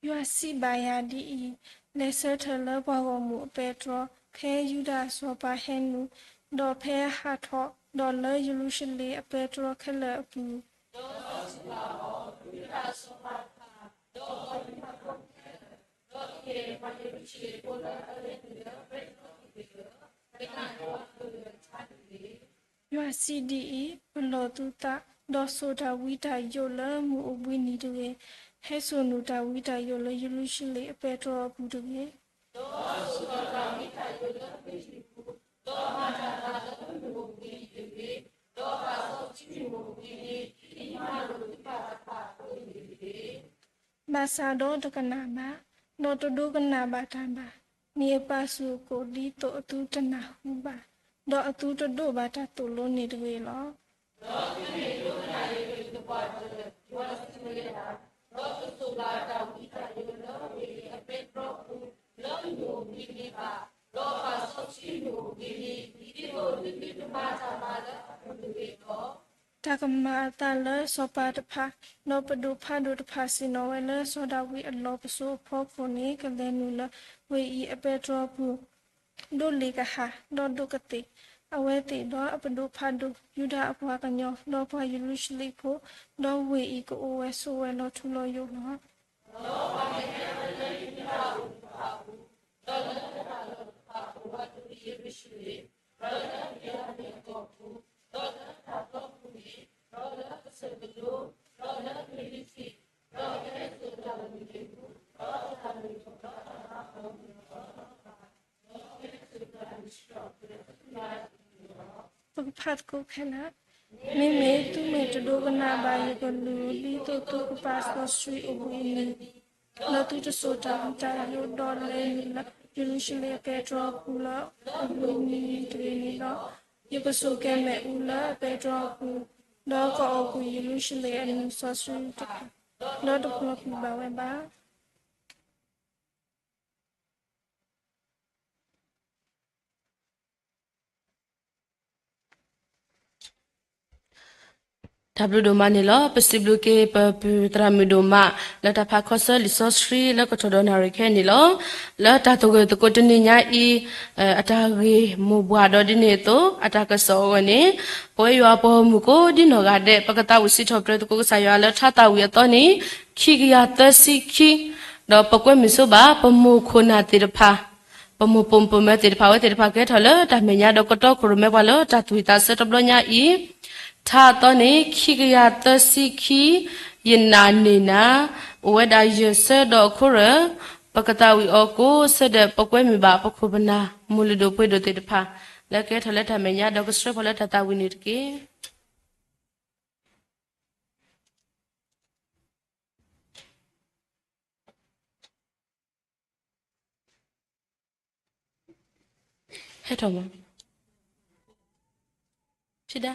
ယွၤစံးဘၣ်ယၤဒ်အံၤ, လဲၤဆၢထၢၣ်လၢပှၤဂီၢ်မုၢ်အပဲတြီ, ဖဲယူဒၤစီၤပၤဟဲနုာ်, ဒီးဖဲဟးထီၣ်, ဒီးလၢယရူၤၡလ့ၣ်အပဲတြီခဲလၢာ်အပူၤ ယွၤစံးဒ်အံၤ, ပလီၢ်သုသး, ဒီးစိာ်တၢ်ဝံတၢ်ယိးလၢမုၢ်အိၣ်ဘှံးနံၤတဂ့ၤ, ဟဲစိာ်နုာ်တၢ်ဝံတၢ်ယိးလၢယရူၤၡလ့ၣ်အပဲတြီအပူၤတဂ့ၤ. ဘၣ်ဆၣ်ဒီးတကနၣ်ဘၣ်, ဒီးတဒိကနၣ်ဘၣ်တၢ်ဘၣ်. မ့ၢ်အပာ်ဆူၣ်အကိာ်ဒ်သိးအသုတနၢ်ဟူဘၣ်, ဒီးအသုတဒိးဘၣ်တၢ်သိၣ်လိန့ၣ်တဂ့ၤလီၤ. တၢ်ကမၤအသးလၢစီၤပၤတဖၣ်, ဒီးပဒိၣ်ဖးဒိၣ်တဖၣ် ဆ့ၣ်နီၤဝဲလၢစီၤဒၤဝံးအလီၢ်ပစိာ်အဖီခိၣ်န့ၣ် ကလဲၤနုာ်လၢဝ့ၢ်အံၤအပဲတြီပူၤ, ဒိးလ့ၣ်ကဟၣ်, ဒီးဒိးကသ့ၣ်, အဝဲသ့ၣ်ဒီးအပဒိၣ်ဖးဒိၣ်, ယူဒၤအပှၤကညီ, ဒီးပှၤယရူၤၡလ့ၣ်ဖိ, ဒီးဝ့ၢ်အံၤကအိၣ်ဝဲဆိးဝဲလီၤထူလီၤယိာ်လီၤ. ပကဖးသကိးခဲလၢာ်, မ့မ့ၢ်သုမ့ၢ်တ ဒိကနၣ်ဘၣ်ယကလုၢ်, ဒ်သိးသုကပာ်စီဆှံအိၣ်ဘှံးနံၤ, ဒီးသုတစိာ်တၢ်ဝံတၢ်ယိး, ဒီးလဲၤနုာ်လၢယရူၤၡလ့ၣ်အပဲတြီပူၤလၢ အိၣ်ဘှံးနံၤတဂ့ၤန့ၣ်ဒီး, ယကစိာ်ကဲမ့ၣ်အူလၢအပဲတြီပူၤ, ဒီးကအီၣ်ကွံာ်ယရူၤၡလ့ၣ်အနံၣ်စီဆှံတဖၣ်, ဒီးတပျီၤကွံာ်ဘၣ်ဝဲဘၣ်. တၢ်ဘျုးဒိၣ်မးန့ၣ်လီၤ. ပစံးဘျုးက့ၤပပုၢ်သရၣ်မုၣ်ဒိၣ်မး လၢတၢ်ဖးခီဆၢလံာ်စီဆှံလၢကထီၣ်ဒီးနၣ်ရံၣ်ခဲအံၤန့ၣ်လီၤ. လၢတၢ်သဂၢၢ်သကိးတနံၤညါအံၤ, အတၢ်ဂ့ၢ်မိၢ်ပှၢ်ဒီးဒ်န့ၣ်အသိး အတၢ်ကစီၣ်အဂီၢ်န့ၣ်, ပဝဲယွၤပှၤဂီၢ်မုၢ်ကိးဒ်နီၢ်ဂၤဒဲး ပကသးဝံၣ်စံးထီၣ်ပတြၢၤသကိးကစၢ်ယွၤလၢထါသးဝံၣ်အသီန့ၣ် ခံကယၤသၢဆံခံ, ဒီးပကွဲမုာ်ဆိဘၣ် ပမိၢ်ခိၣ်နၢ်သ့ၣ်တဖၣ် ပမိၢ်ပိာ်မုၣ်ပိာ်မၢၤသ့ၣ်တဖၣ် အဝဲသ့ၣ်တဖၣ်ကဲထီၣ်လၢတၢ်မဲာ်ညါဒီးကတီခိၣ်ရိၣ်မဲပှၤလၢတၢ်သူၣ်ဝံၣ်သးဆၢတဘျီညါအံၤ, ထါအသီန့ၣ် ခံကယၤသၢဆံခံ, ယနာ်န့ၢ်နၤ, အိၣ်ဝဲဒၣ်ယဲၢ်ဆၢဒီးအခိၣ်ရၢၢ်, ပကသးဝံၣ်အီၤကိးဆၢဒၢး ပကွဲမုာ်ဘၣ်ပခိၣ်ပနၢ် မိၢ်လုၢ်ဒိၣ်ပှ့ၤဒိၣ်သ့ၣ်တဖၣ် လၢကဲထီၣ်လၢတၢ်မဲာ်ညါဒီးကဆှၢဖီၣ်လၢတၢ်သးဝံၣ်န့ၣ်တက့ၢ်. ဟဲထီၣ်မး, ဖံဒါ.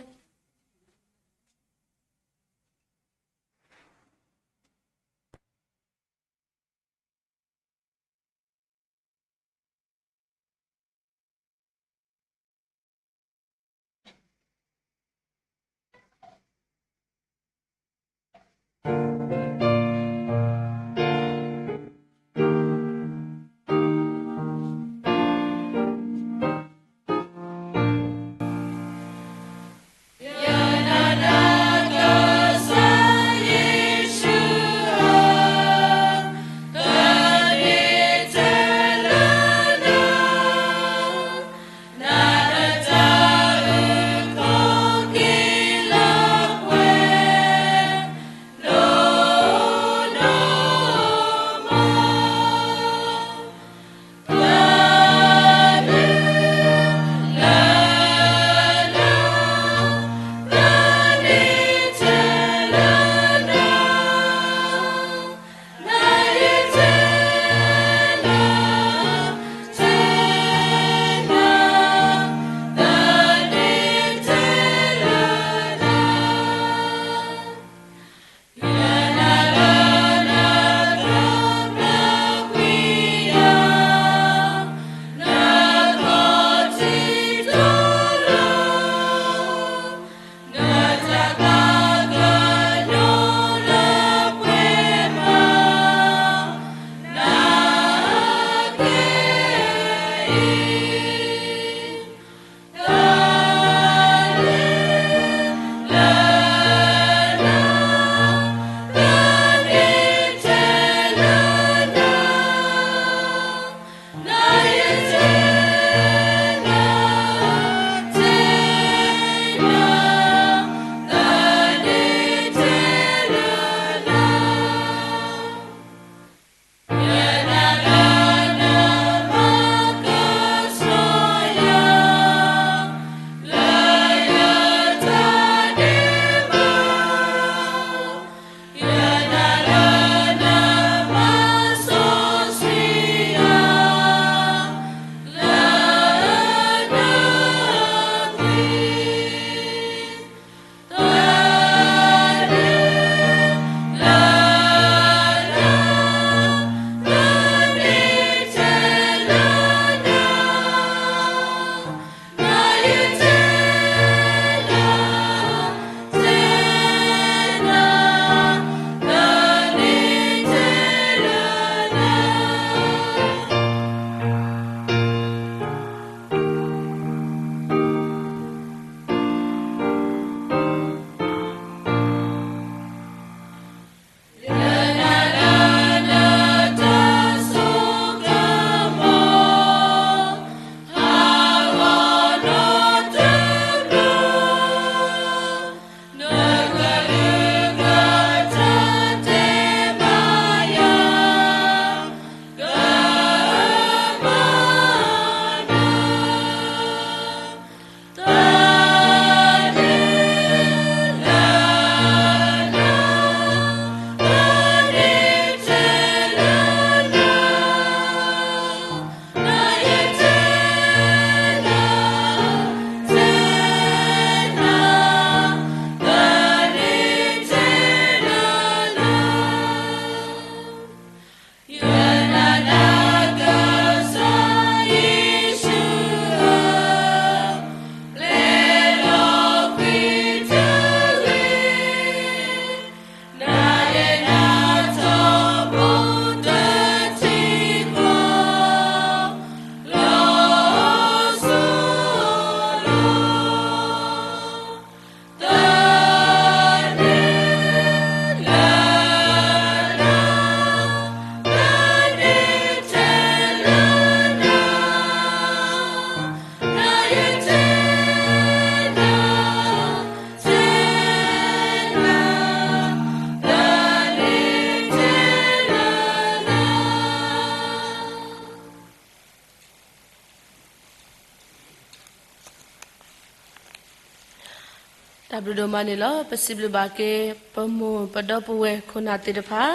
တၢ်ဘျုးဒိၣ်မးန့ၣ်လီၤ. ပစံးဘျုးဘၣ်က့ၤ ပမိၢ်ပဒီပုၢ်ဝဲၢ်ခိၣ်နၢ်သ့ၣ်တဖၣ်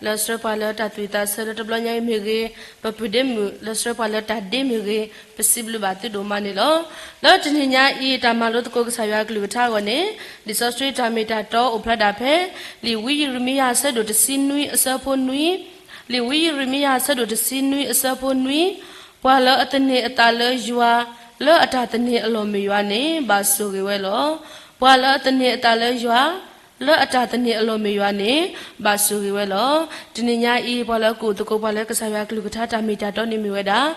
လၢဆှၢပှၤလၢတၢ်သူၣ်ဝံၣ်သးဆၢလၢတဘျီညါအံၤမ့ၢ်ဂ့ၤ, ပပုၢ်ဒ့မုၣ် လၢဆှၢပှၤလၢတၢ်ဒ့မ့ၢ်ဂ့ၤ, ပစံးဘျုးဘၣ်သုဒိၣ်မးန့ၣ်လီၤ. လၢတနံၤညါအံၤ တၢ်မၤလိသကိးကစၢ်ယွၤအကလုၢ်ကထါအဂီၢ်န့ၣ် လံာ်စီဆှံတၢ်မ့ၢ်တၢ်တီအိၣ်ဖျါဒၣ်ဖဲ လံာ်ဝံယံးရမံယၤအဆၢဒိၣ်တဆံနွံအဆၢဖိနွံ, လံာ်ဝံယံးရမံယၤအဆၢဒိၣ်တဆံနွံအဆၢဖိနွံ, ပှၤလၢအသန့ၤအသးလၢယွၤ လၢအတၢ်သန့ၤအလီၢ်မ့ၢ်ယွၤန့ၣ် ဘၣ်ဆိၣ်ဂ့ၤဝဲလီၤ. ပှၤလၢအသန့ၤအသးလၢယွၤ လၢအတၢ်သန့ၤအလီၢ်မ့ၢ်ယွၤန့ၣ် ဘၣ်ဆိၣ်ဂ့ၤဝဲလီၤ. တနံၤညါအံၤ ပှၤလၢကအိၣ်သကိးပှၤလၢကစၢ်ယွၤကလုၢ်ကထါတၢ်မ့ၢ်တၢ်တီန့ၣ်မ့ၢ်ဝဲဒၣ်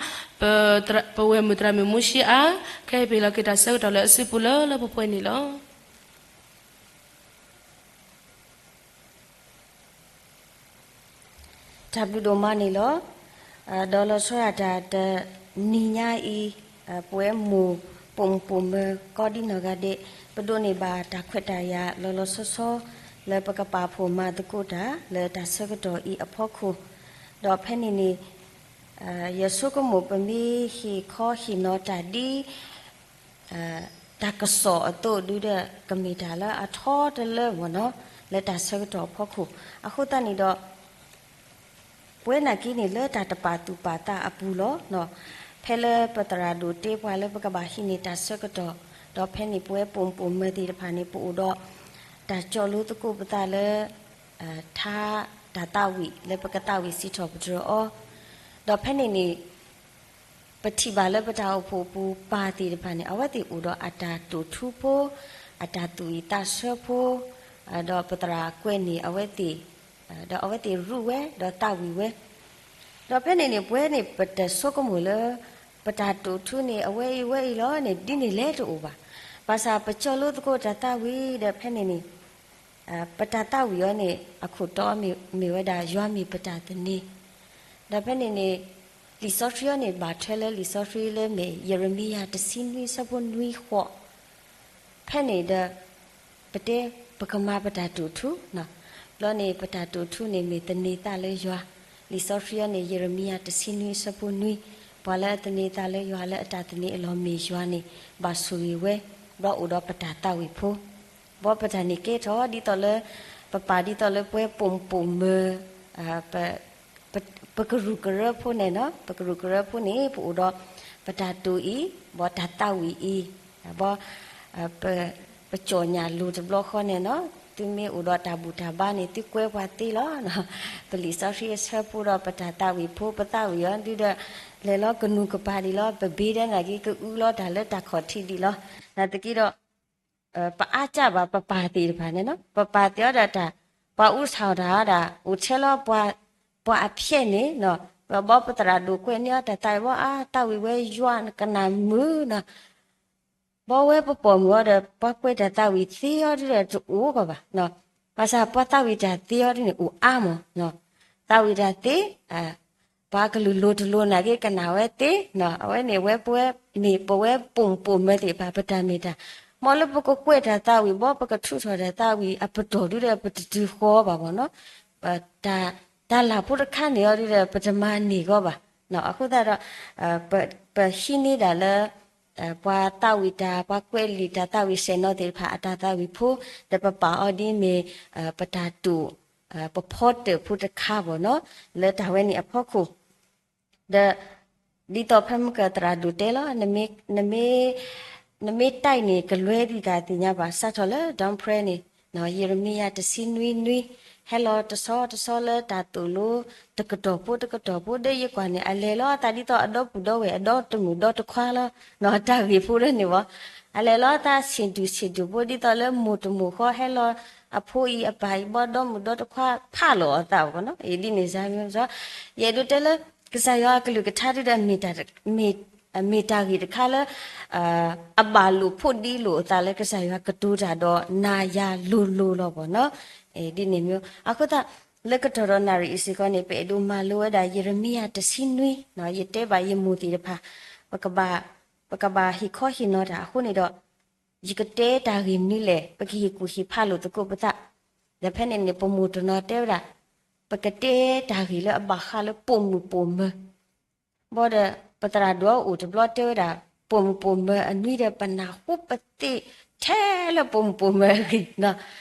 ပဝဲၢ်မုၣ်သရၣ်မုၣ်မူၡ့အါ, ခဲအံၤပဟ့ၣ်လီၤက့ၤတၢ်ဆၢကတီၢ်လၢအစုပူၤလၢလၢပှဲၤပှဲၤန့ၣ်လီၤ. တၢ်ဘျုးဒိၣ်မးန့ၣ်လီၤ. ဒီးလီၤဆီဒၣ်တၢ်တနံၤညါအံၤ, ပဝဲမိၢ်ပိာ်မုၣ်ပိာ်မၢၤကိးဒံနီၢ်ဂၤဒဲး, ပဒိးန့ၢ်ဘၣ်တၢ်ခွဲးတၢ်ယာ်လီၤလီၤဆီဆီ လၢပကပာ်ဖှိၣ်မၤသကိးတၢ်လၢတၢ်ဆၢကတီၢ်အံၤအဖီခိၣ်, ဒီးဖဲန့ၣ်န့ၣ် ယဆိကမိၣ်ပမ့ၢ်ဟ့ၣ်ခီဟ့ၣ်နီၤတၢ်ဒ် တၢ်ကစီၣ်အသိးဒုဒီး ကမ့ၢ်တၢ်လၢအထီတလၢမ့ၢ်နီၤ, လၢတၢ်ဆၢကတီၢ်အဖီခိၣ်. အဃိသတးန့ၣ်ဒီး ပဝဲနာ်က့န့ၣ် လၢတၢ်တပာ်သူၣ်ပာ်သးအပူၤလီၤ. ဖဲလၢပသရၣ်ဒိၣ်တဲပှၤလၢပကဘၣ်ဟံးန့ၢ်တၢ်ဆၢကတီၢ်, ဒီးဖဲန့ၣ်ပဝဲပိာ်မုၣ်ပိာ်မၢၤသ့ၣ်တဖၣ်န့ၣ် ပအိၣ်ဒီး တၢ်ကၠီၣ်လိသကိးပသးလၢ ထါတၢ်သးဝံၣ်လၢပကသးဝံၣ်စံးထီၣ်ပတြၢၤအီၤ, ဒီးဖဲန့ၣ်န့ၣ် ပထံၣ်ဘၣ်လၢပတၢ်အိၣ်ဖှိၣ်ပူၤပၢ်သ့ၣ်တဖၣ်န့ၣ် အဝဲသ့ၣ်အိၣ်ဒီးအတၢ်တိာ်ထူဖိ, အတၢ်သူၣ်ဝံၣ်သးဆၢဖိ, ဒီးပသရၣ်ကွဲးန့ၢ်အဝဲသ့ၣ်, ဒီးအဝဲသ့ၣ်ရူးဝဲ ဒီးသးဝံၣ်ဝဲ, ဒီးဖဲန့ၣ်န့ၣ် ပဝဲန့ၣ် ပတဆိကမိၣ်လၢ ပတၢ်တိာ်ထူန့ၣ် အဝဲအံၤဝဲအံၤလီၤန့ၣ် ဒ်န့ၣ်လဲၣ်တအိၣ်ဘၣ်. ဘၣ်ဆၣ်ပကၠီၣ်လိသကိးတၢ်သးဝံၣ်ဒီးဖဲန့ၣ်န့ၣ် ပတၢ်သးဝံၣ်အီၤန့ၣ် အခိၣ်တီမ့ၢ်ဝဲဒၣ် ယွၤမ့ၢ်ပတၢ်သန့ၤ, ဒီးဖဲန့ၣ်န့ၣ် လံာ်စီဆှံအီၤန့ၣ် ဘၣ်ထွဲလၢလံာ်စီဆှံလၢမ့ၢ်ယံးရမံယၤတဆံနွံအဆၢဖိနွံဃိး, ဖဲန့ၣ်ဒီး ပတဲ ပကမၤပတၢ်တိာ်ထူ, ဘျီန့ၣ် ပတၢ်တိာ်ထူန့ၣ်မ့ၢ်သန့ၤသးလၢယွၤ, လံာ်စီဆှံအီၤန့ၣ် ယံးရမံယၤတဆံနွံအဆၢဖိနွံ, ပှၤလၢအသန့ၤသးလၢယွၤလၢအတၢ်သန့ၤအလီၢ်မ့ၢ်ယွၤန့ၣ် ဘၣ်ဆိၣ်ဂ့ၤဝဲ, ဘၣ်အိၣ်ဒီးပတၢ်သးဝံၣ်ဖိ ဘီပတၢ်န့ၣ်ကဲထီၣ် ဒ်သိးလၢ ပပာ်ဒ်သိးလၢပဝဲပိာ်မုၣ်ပိာ်မၢၤ ပကရူၢ်ကရၢဖိန့ၣ်နီၤ, ပကရူၢ်ကရၢဖိန့ၣ် ပအိၣ်ဒီး ပတၢ်တိာ်အံၤ ဘီတၢ်သးဝံၣ်အံၤ, ဘီ ပ ပကၠီၣ်ညၣ်လိၤတဘျီဃီန့ၣ်နီၤ, သုမ့ၢ်အိၣ်ဒီးတၢ်ဘူၣ်တၢ်ဘါန့ၣ် သုကွဲပှၤသ့လီၤ. ပလံာ်စီဆှံအဆၢဖိဒီးပတၢ်သးဝံၣ်ဖိ ပသးဝံၣ်အီၤဒုဒီး လဲၤလီၤကနူၤကပၤဒံးလီၤ, ပဘ့ဒဲနာ်က့ ကအုလီၤတၢ်လၢတၢ်ခီၣ်ထံးဒံးလီၤ. နာ်သက့ဒီး ပအါကၢ်ဘၣ်ပပၢ်သ့ၣ်တဖၣ်န့ၣ်နီၤ, ပပၢ်သ့ၣ်အီၤဒီးတၢ် ပှၤအူထီၣ်တၢ်ဒၣ် အိၣ်ထဲလီၤ ပှၤအဖျဲၣ်န့ၣ်နီၤ, ပဘီပသရၣ်ဒိၣ်ကွဲးန့ၢ်အီၤတၢ်သးဝံၣ်ဘီ အါ သးဝံၣ်ဝဲယွၤကနၣ်မုာ်နီၤ ဘီဝဲပပိာ်မုၣ်အီၤဒီး ပှၤကွဲးတၢ်သးဝံၣ်သ့အီၤဒ်ဒီးတအိၣ်ကီးဘၣ်. ဘၣ်ဆၣ်ပှၤသးဝံၣ်တၢ်သ့အီၤဒ်န့ၣ် အိၣ်အါမး, သးဝံၣ်တၢ်သ့, ပှၤကလုာ်လိၤတလိၤနာ်က့ ကနၣ်ဝဲသ့, အဝဲန့ၣ်ဝဲပဝဲ မ့ၢ်ပဝဲပိာ်မုၣ်ပိာ်မၢၤသ့ၣ်တဖၣ် ပတၢ်မ့ၢ်တၢ်, မ်လၢပကကွဲးတၢ်သးဝံၣ်ဘီ ပကထုးထီၣ်တၢ်သးဝံၣ်အပတီၢ်ဒ်ဒီး ပတတုၤဃီဘၣ်မးနီၤ, တၢ် တၢ်လၢ်ဖိတခါန့ၣ်အီၤဒ်ဒီး ပတမၤန့ၢ်ဂီၢ်ဘၣ်. အဃိသတးဒီး ပဟံးန့ၢ်ဒၣ်လၢ ပှၤသးဝံၣ်တၢ် ပှၤကွဲးလံာ်တၢ်သးဝံၣ်ဆဲးနီၤသ့ၣ်တဖၣ် အတၢ်သးဝံၣ်ဖိ ဒီးပပာ်အီၤဒ်မ့ၢ် ပတၢ်တိာ် ပဖီတၢၣ်ဖိတခါဘၣ်နီၤ လၢတၢ်ဝဲန့ၣ်အဖီခိၣ် ဒီး ဒ်သိးဖဲမုၢ်ကသရၣ်ဒိၣ်တဲလီၤ နမ့ၢ် နမ့ၢ်တၢ်အံၤန့ၣ် ကလွဲဒ်တၢ်သ့ၣ်ညါဘၣ် စးထီၣ်လၢ Don Prayer န့ၣ် ယံးရမံယၤတဆံနွံနွံ ဟဲလီၤတဆီတဆီလၢတၢ်သိၣ်လိ တကတီၢ်ဖိတကတီၢ်ဖိ ဒီးယကွၢ်န့ၣ် အလဲၤလီၤအသးဒ်သိးအဒီပုၢ်ဒီဝဲၢ်အဒီတမုၣ်ဒီတခွါလီၤ တၢ်ဂ့ၢ်ဖိလၢန့ၣ်ဝဲ အလဲၤလီၤအသးဆ့ၣ်ဒူၣ်ဆ့ၣ်ဒူၣ်ဖိ ဒ်သိးလၢမိၢ်တမိၢ်ဃီဟဲလီၤ အဖိအံၤအပၢ်အံၤ ဘီဒီမုၣ်ဒီတခွါဖးလီၤအသးဘၣ်နီၤ အံၤဒ်န့ၣ်စ့ၢ်ကီး ယအဲၣ်ဒိးတဲလၢ ကစၢ်ယွၤအကလုၢ်ကထါဒ်ဒီး မ့ၢ်တၢ်ဂ့ၢ်တခါလၢ အဘၣ်လိာ်ဖိးဒံးလိာ်အသးလၢကစၢ်ယွၤကတိၤတၢ်ဒီးနၤယၤလိၤလိၤလီၤဘၣ်နီၤ ဒ်န့ၣ်မ့ၢ် အဃိသတး လၢကတီၢ်ဒီးနၣ်ရံၣ်အံၤစ့ၢ်ကီးန့ၣ် ပအဲၣ်ဒိးမၤလိဝဲဒၣ် ယံးရမံယၤတဆံနွံ ယတဲဘၣ်ယမိၢ်သ့ၣ်တဖၣ် ပကဘၣ် ပကဘၣ်ဟ့ၣ်ခီဟ့ၣ်နီၤတၢ်အဃိန့ၣ်ဒီး ယကတဲတၢ်ဂ့ၢ်မနုၤလဲၣ် ပကဟ့ၣ်ကူၣ်ဟ့ၣ်ဖးလိာ်သကိးပသး ဒီးဖဲန့ၣ်န့ၣ် ပမိၢ်တနီၤတဲဝဲဒၣ် ပကတဲတၢ်ဂ့ၢ်လၢအဘၣ်ဃးလၢပိာ်မုၣ်ပိာ်မၢၤ ဘၣ်ဒီး ပသရၣ်ဒိၣ်အိၣ်တဘျီတဲဝဲဒၣ် ပိာ်မုၣ်ပိာ်မၢၤအနွံဒီး ပနၢ်ဟူပသ့ၣ် ထဲလၢပိာ်မုၣ်ပိာ်မၢၤအဂ့ၢ်နီၤ,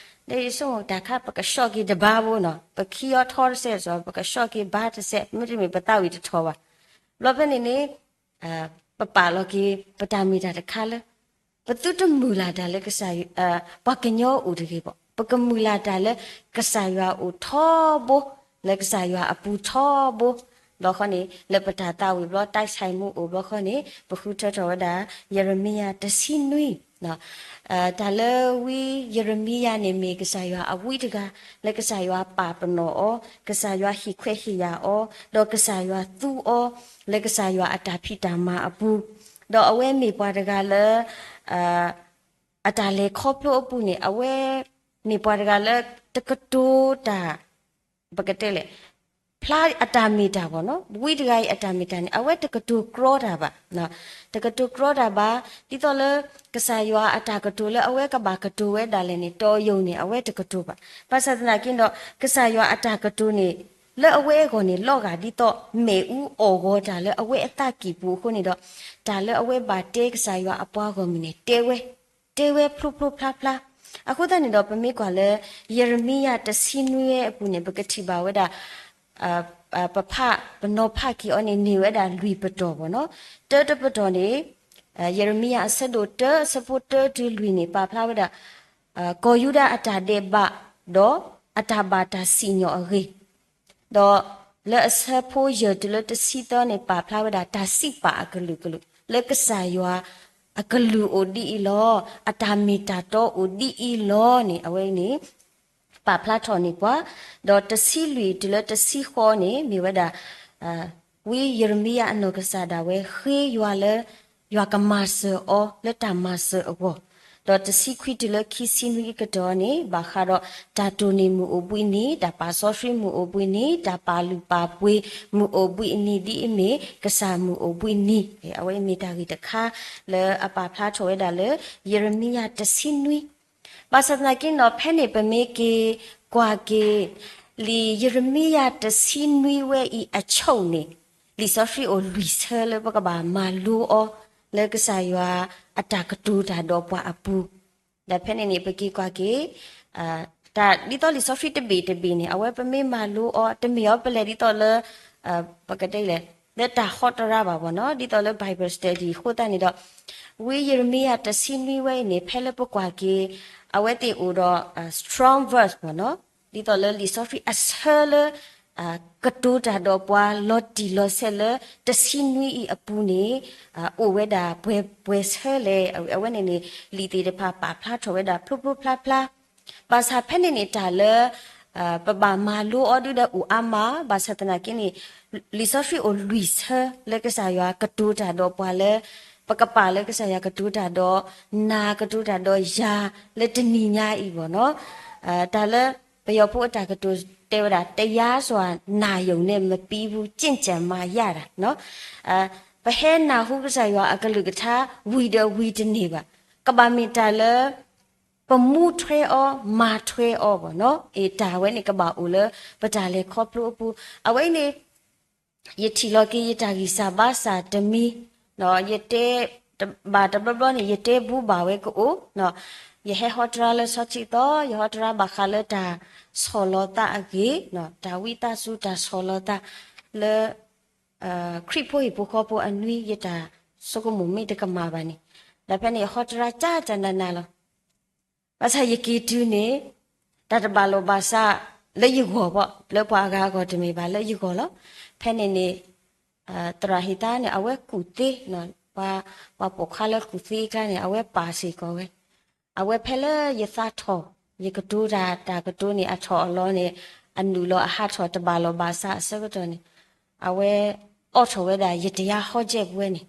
ဒီးယဆိကမိၣ်တၢ်ခါ ပကဆှီၣ်က့ၤတဘါဘိနီၤ, ပခံအီၤထီတစဲးစီၤ ပကဆှီၣ်က့ၤဘါတစဲး မ့တမ့ၢ်ပသးဝံၣ်တထီၣ်ဘၣ်. ဘျီဖဲန့ၣ်န့ၣ် ပပာ်လီၤက့ၤ ပတၢ်မ့ၢ်တၢ်တခါလၢ ပသုတမုၢ်လၢ်တၢ်လၢကစၢ် ပှၤကညီအိၣ်တဂ့ၤဘၣ်, ပကမုၢ်လၢ်တၢ်လၢကစၢ်ယွၤအိၣ်ထီဘိ, လၢကစၢ်ယွၤအပူၤထီဘိ. ဘျီဃီန့ၣ် လၢပတၢ်သးဝံၣ်ဘျီ တၢ်ဆဲးမူအိၣ်ဘျီဃီန့ၣ် ပဃုထၢထီၣ်ဝဲဒၣ် ယရမံယၤတဆံနွံ တၢ်လၢဝံယရမံယၤန့ၣ်မ့ၢ်ကစၢ်ယွၤအဝံတဂၤ, လၢကစၢ်ယွၤပာ်ပနီၣ်အီၤ, ကစၢ်ယွၤဟ့ၣ်ခွဲးဟ့ၣ်ယာ်အီၤ, ဒီးကစၢ်ယွၤသူအီၤ, လၢကစၢ်ယွၤအတၢ်ဖံးတၢ်မၤအပူၤ, ဒီးအဝဲမ့ၢ်ပှၤတဂၤလၢ အတၢ်လဲၤခီဖျိအပူၤန့ၣ် အဝဲ မ့ၢ်ပှၤတဂၤလၢ တကတိၤတၢ် ပကတဲလဲၣ် ဖျါအတၢ်မ့ၢ်တၢ်ဘၣ်နီၤ, ဝံတဂၤအံၤအတၢ်မ့ၢ်တၢ်န့ၣ် အဝဲတကတိၤကြီတၢ်ဘၣ်, တကတိၤကြီတၢ်ဘၣ်, ဒ်သိးလၢ ကစၢ်ယွၤအတၢ်ကတိၤလၢအဝဲကဘၣ်ကတိၤဝဲဒၣ်လဲာ်န့ၣ် တီယိာ်န့ၣ် အဝဲတကတိၤဘၣ်. ဘၣ်ဆၣ်သနာ်က့ဒီး ကစၢ်ယွၤအတၢ်ကတိၤန့ၣ် လၢအဝဲအဂီၢ်န့ၣ် လီၤဂာ်ဒ်သိး မ့ၣ်အူအီၣ်ဂီၤတၢ်လၢအဝဲအသးကံၢ်ပူၤအဃိန့ၣ်ဒီး တၢ်လၢအဝဲဘၣ်တဲကစၢ်ယွၤအပှၤဂီၢ်မုၢ်န့ၣ် တဲဝဲ တဲဝဲဖျိဖျိဖျါဖျါ. အဃိသတးန့ၣ်ဒီး ပမ့ၢ်ကွၢ်လၢ ယံးရမံယၤတဆံနွံဝဲအပူၤန့ၣ် ပကထံၣ်ဘၣ်ဝဲဒၣ် ပဖး ပနီၤဖးက့ၤအီၤန့ၣ် န့ၢ်ဝဲဒၣ်လွံၢ်ပတီၢ်ဘၣ်နီၤ. တၢတပတီၢ်န့ၣ် ယံးရမံယၤအဆၢဒိၣ်တၢ အဆၢဖိတၢတုၤလွံၢ်န့ၣ် ပာ်ဖျါဝဲဒၣ် ကီၢ်ယူဒၤအတၢ်ဒဲးဘး ဒီးအတၢ်ဘၣ်တၢ်စံၣ်ညီၣ်အဂ့ၢ် ဒီးလၢအဆၢဖိယဲၢ်တုၤလၢတဆံသၢန့ၣ် ပာ်ဖျါဝဲဒၣ်တၢ်စံးပာ်အကလုာ်ကလုာ် လၢကစၢ်ယွၤအကလုၢ်အိၣ်ဒ်အံၤလီၤ, အတၢ်မ့ၢ်တၢ်တီအိၣ်ဒ်အံၤလီၤန့ၣ် အဝဲန့ၣ် ပာ်ဖျါထီၣ်န့ၢ်ပှၤ, ဒီးတဆံလွံၢ်တုၤလၢတဆံဃိးန့ၣ် မ့ၢ်ဝဲဒၣ် ဝံယံးရမံယၤအနီၢ်ကစၢ်ဒၣ်ဝဲ ဃ့ယွၤလၢ ယွၤကမၤစၢၤအီၤလၢတၢ်မၤစၢၤအဂီၢ်, ဒီးတဆံခွံတုၤလၢခံဆံနွံကတီၢ်န့ၣ် ဘၣ်ဃးဒီးတၢ်တိၢ်န့ၢ်မုၢ်အိၣ်ဘှံးနံၤ, တၢ်ပာ်စီဆှံမုၢ်အိၣ်ဘှံးနံၤ, တၢ်ပာ်လုၢ်ပာ်ပှ့ၤမုၢ်အိၣ်ဘှံးနံၤ ဒ်အမ့ၢ်ကစၢ်မုၢ်အိၣ်ဘှံးနံၤ, အဝဲမ့ၢ်တၢ်ဂ့ၢ်တခါ လၢအပာ်ဖျါထီၣ်ဝဲဒၣ်လၢ ယံးရမံယၤတဆံနွံ ဘၣ်ဆၣ်သနာ်က့ဒီး ဖဲန့ၣ်ပမ့ၢ်က့ၤကွၢ်က့ၤ လံာ်ယံးရမံယၤတဆံနွံဝဲအံၤအဆိန့ၣ် လံာ်စီဆှံအိၣ်လွံၢ်ဆၢလၢပကဘၣ်မၤလိအီၤ လၢကစၢ်ယွၤအတၢ်ကတိၤတၢ်ဒီးပှၤအပူၤ, ဒီးဖဲန့ၣ်န့ၣ် ပက့ၤကွၢ်က့ၤ တၢ်ဒ်သိးလံာ်စီဆှံတဘ့ၣ်တဘ့ၣ်န့ၣ် အဝဲပမ့ၢ်မၤလိအီၤ တမ့ၢ်အီၤပလဲၤဒ်သိးလၢ ပကတဲလဲၣ် လၢတၢ်ဟီတရါဘၣ်ဘၣ်နီၤ, ဒ်သိးလၢ Bible study အဃိသတးန့ၣ်ဒီး ဝံယံးရမံယၤတဆံနွံဝဲအံၤန့ၣ် ဖဲလၢပကွၢ်က့ၤ အဝဲသ့ၣ်အိၣ်ဒီး strong verse ဘၣ်နီၤ, ဒ်သိးလၢလံာ်စီဆှံအဆၢလၢ ကတိၤတၢ်ဒီးပှၤလီၤတံၢ်လီၤဆဲးလၢတဆံနွံအံၤအပူၤန့ၣ် အိၣ်ဝဲဒၣ်ပှဲၤပှဲၤဆၢလဲၣ်, အဝဲန့ၣ်န့ၣ် လံာ်သ့ၣ်တဖၣ်ပာ်ဖျါထီၣ်ဝဲဒၣ်ဖျိဖျိဖျါဖျါ, ဘၣ်ဆၣ်ဖဲန့ၣ်န့ၣ် တၢ်လၢ ပဘၣ်မၤလိအီၤဒုဒီးအိၣ်အါမး, ဘၣ်ဆၣ်သနာ်က့န့ၣ် လံာ်စီဆှံအိၣ်လွံၢ်ဆၢလၢကစၢ်ယွၤကတိၤတၢ်ဒီးပှၤလၢ ပကပာ်လၢကစၢ်ယွၤကတိၤတၢ်ဒီး နၤကတိၤတၢ်ဒီးယၤလၢတနံၤညါအံၤဘၣ်နီၤ, တၢ်လၢပယီၤဖိအတၢ်ကတိၤတဲဝဲဒၣ် တရားစွာနာရုံနဲ့မပြီးဘူး ကျင့်ကြံမှရတာနီၤ, ပဟဲနၢ်ဟူကစၢ်ယွၤအကလုၢ်ကထါ ဝံၤဒီးဝံၤတန့ၢ်ဘၣ်, ကဘၣ်မ့ၢ်တၢ်လၢ ပမူထွဲအီၤ မၤထွဲအီၤဘၣ်နီၤ, အတၢ်ဝဲန့ၣ်ကဘၣ်အိၣ်လၢပတၢ်လဲၤခီဖျိအပူၤ, အဝဲအံၤန့ၣ် ယထံၣ်လီၤက့ၤယတၢ်ဂံၢ်စၢ်ဘါစၢ်တမံၤ, ယတဲ ဘၣ်တဘျီဘျီန့ၣ် ယတဲဘူးဘၣ်ဝဲကအိၣ်, ယဟဲဟီတရါလၢဆီထံးသီ, ယဟီတရါဘၣ်ဃးလၢတၢ်ဆီၣ်လီၤသးအဂ့ၢ်, တၢ်ဝံသးစူၤတၢ်ဆီၣ်လီၤသး လၢ ခရံာ်ဖိဟံၣ်ဖိဃီဖိအနွံ ယတၢ်ဆိကမိၣ်မ့ၢ်တကမၣ်ဘၣ်န့ၣ်, ဒီးဖဲန့ၣ် ယဟီတရါကၢ်ကၢ်နးနးလီၤ. ဘၣ်ဆၣ်ယက့ၤတုၤန့ၣ် တၢ်တဘၣ်လိာ်ဘၣ်စးလၢယဂီၢ်ဘၣ်, လၢပှၤအဂၤအဂီၢ်တမ့ၢ်ဘၣ် လၢယဂီၢ်လီၤ. ဖဲန့ၣ်န့ၣ် သရၣ်ဟ့ၣ်သါန့ၣ် အဝဲကူၣ်သ့, ပှၤပိာ်ခွါလၢကူၣ်သ့အကျါန့ၣ် အဝဲပာ်စ့ၢ်ကီးဝဲ, အဝဲဖဲလၢယသးထီၣ် ယကတိၤတၢ် တၢ်ကတိၤန့ၣ် အထီၣ်အလီၤန့ၣ် အနုာ်လီၤအဟးထီၣ်တဘၣ်လိာ်ဘၣ်စးအဆၢကတီၢ်န့ၣ် အဝဲအိးထီၣ်ဝဲဒၣ်ယတရားဟောချက်ပူၤဝဲန့ၣ်,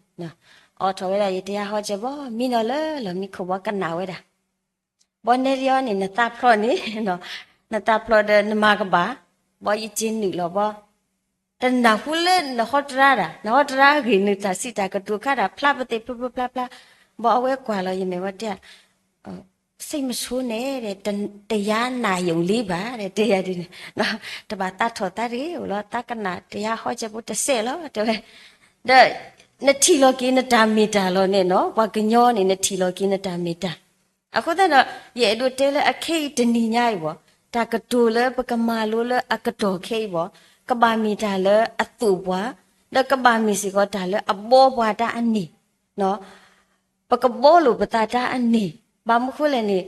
အိးထီၣ်ဝဲဒၣ်ယတရားဟောချက်ပူၤ မံနီၤလၢလီၢ်မံခိၣ်ဘီကနၣ်ဝဲဒၣ် ဘီနဲဒံအီန့ၣ် နသးဖျိးန့ၣ်, နသးဖျိးဒီးနမၤကဘၣ်, ဘီယစ့နုာ်လီၤဘီ, တနၢ်ဟူလၢနဟီတရါဒၣ်, နဟီတရါဂ့ၢ်နုာ်တၢ်စံးတၢ်ကတိၤခါဒၣ် ဖျါပသ့ၣ်ဖျိဖျိဖျါဖျါ, ဘီအဝဲကွၢ်လီၤယမဲာ်ဝဲတဲ စိတ်မဆိုးနဲ့တဲ့, တရားနာရုံလေးပါတဲ့, တဲယၤဒ်န့ၣ်, တဘၣ်သးထီၣ်သးတဂ့ၤဧိၤလီၤ, သးကနၣ်တရားဟောချက်ပူၤတစဲးလီၤ တဲဝဲ, ဒီးနထံၣ်လီၤက့ၤနတၢ်မ့ၢ်တၢ်လီၤန့ၣ်နီၤ, ပှၤကညီန့ၣ် နထံၣ်လီၤက့ၤနတၢ်မ့ၢ်တၢ်, အဃိသတးဒီး ယအဲၣ်ဒိးတဲလၢအခဲအံၤတနံၤညါအံၤဘၣ်, တၢ်ကတိၤလၢပကမၤလိလၢအကတီၢ်ခဲအံၤဘၣ်, ကဘၣ်မ့ၢ်တၢ်လၢအသိၣ်ပှၤ, ဒီးကဘၣ်မ့ၢ်စ့ၢ်ကီးတၢ်လၢအဘီပှၤတၢ်အန့ၣ်, ပကဘီလိာ်ပသးတၢ်အန့ၣ်, ဘၣ်မနုၤဃိလဲၣ်န့ၣ်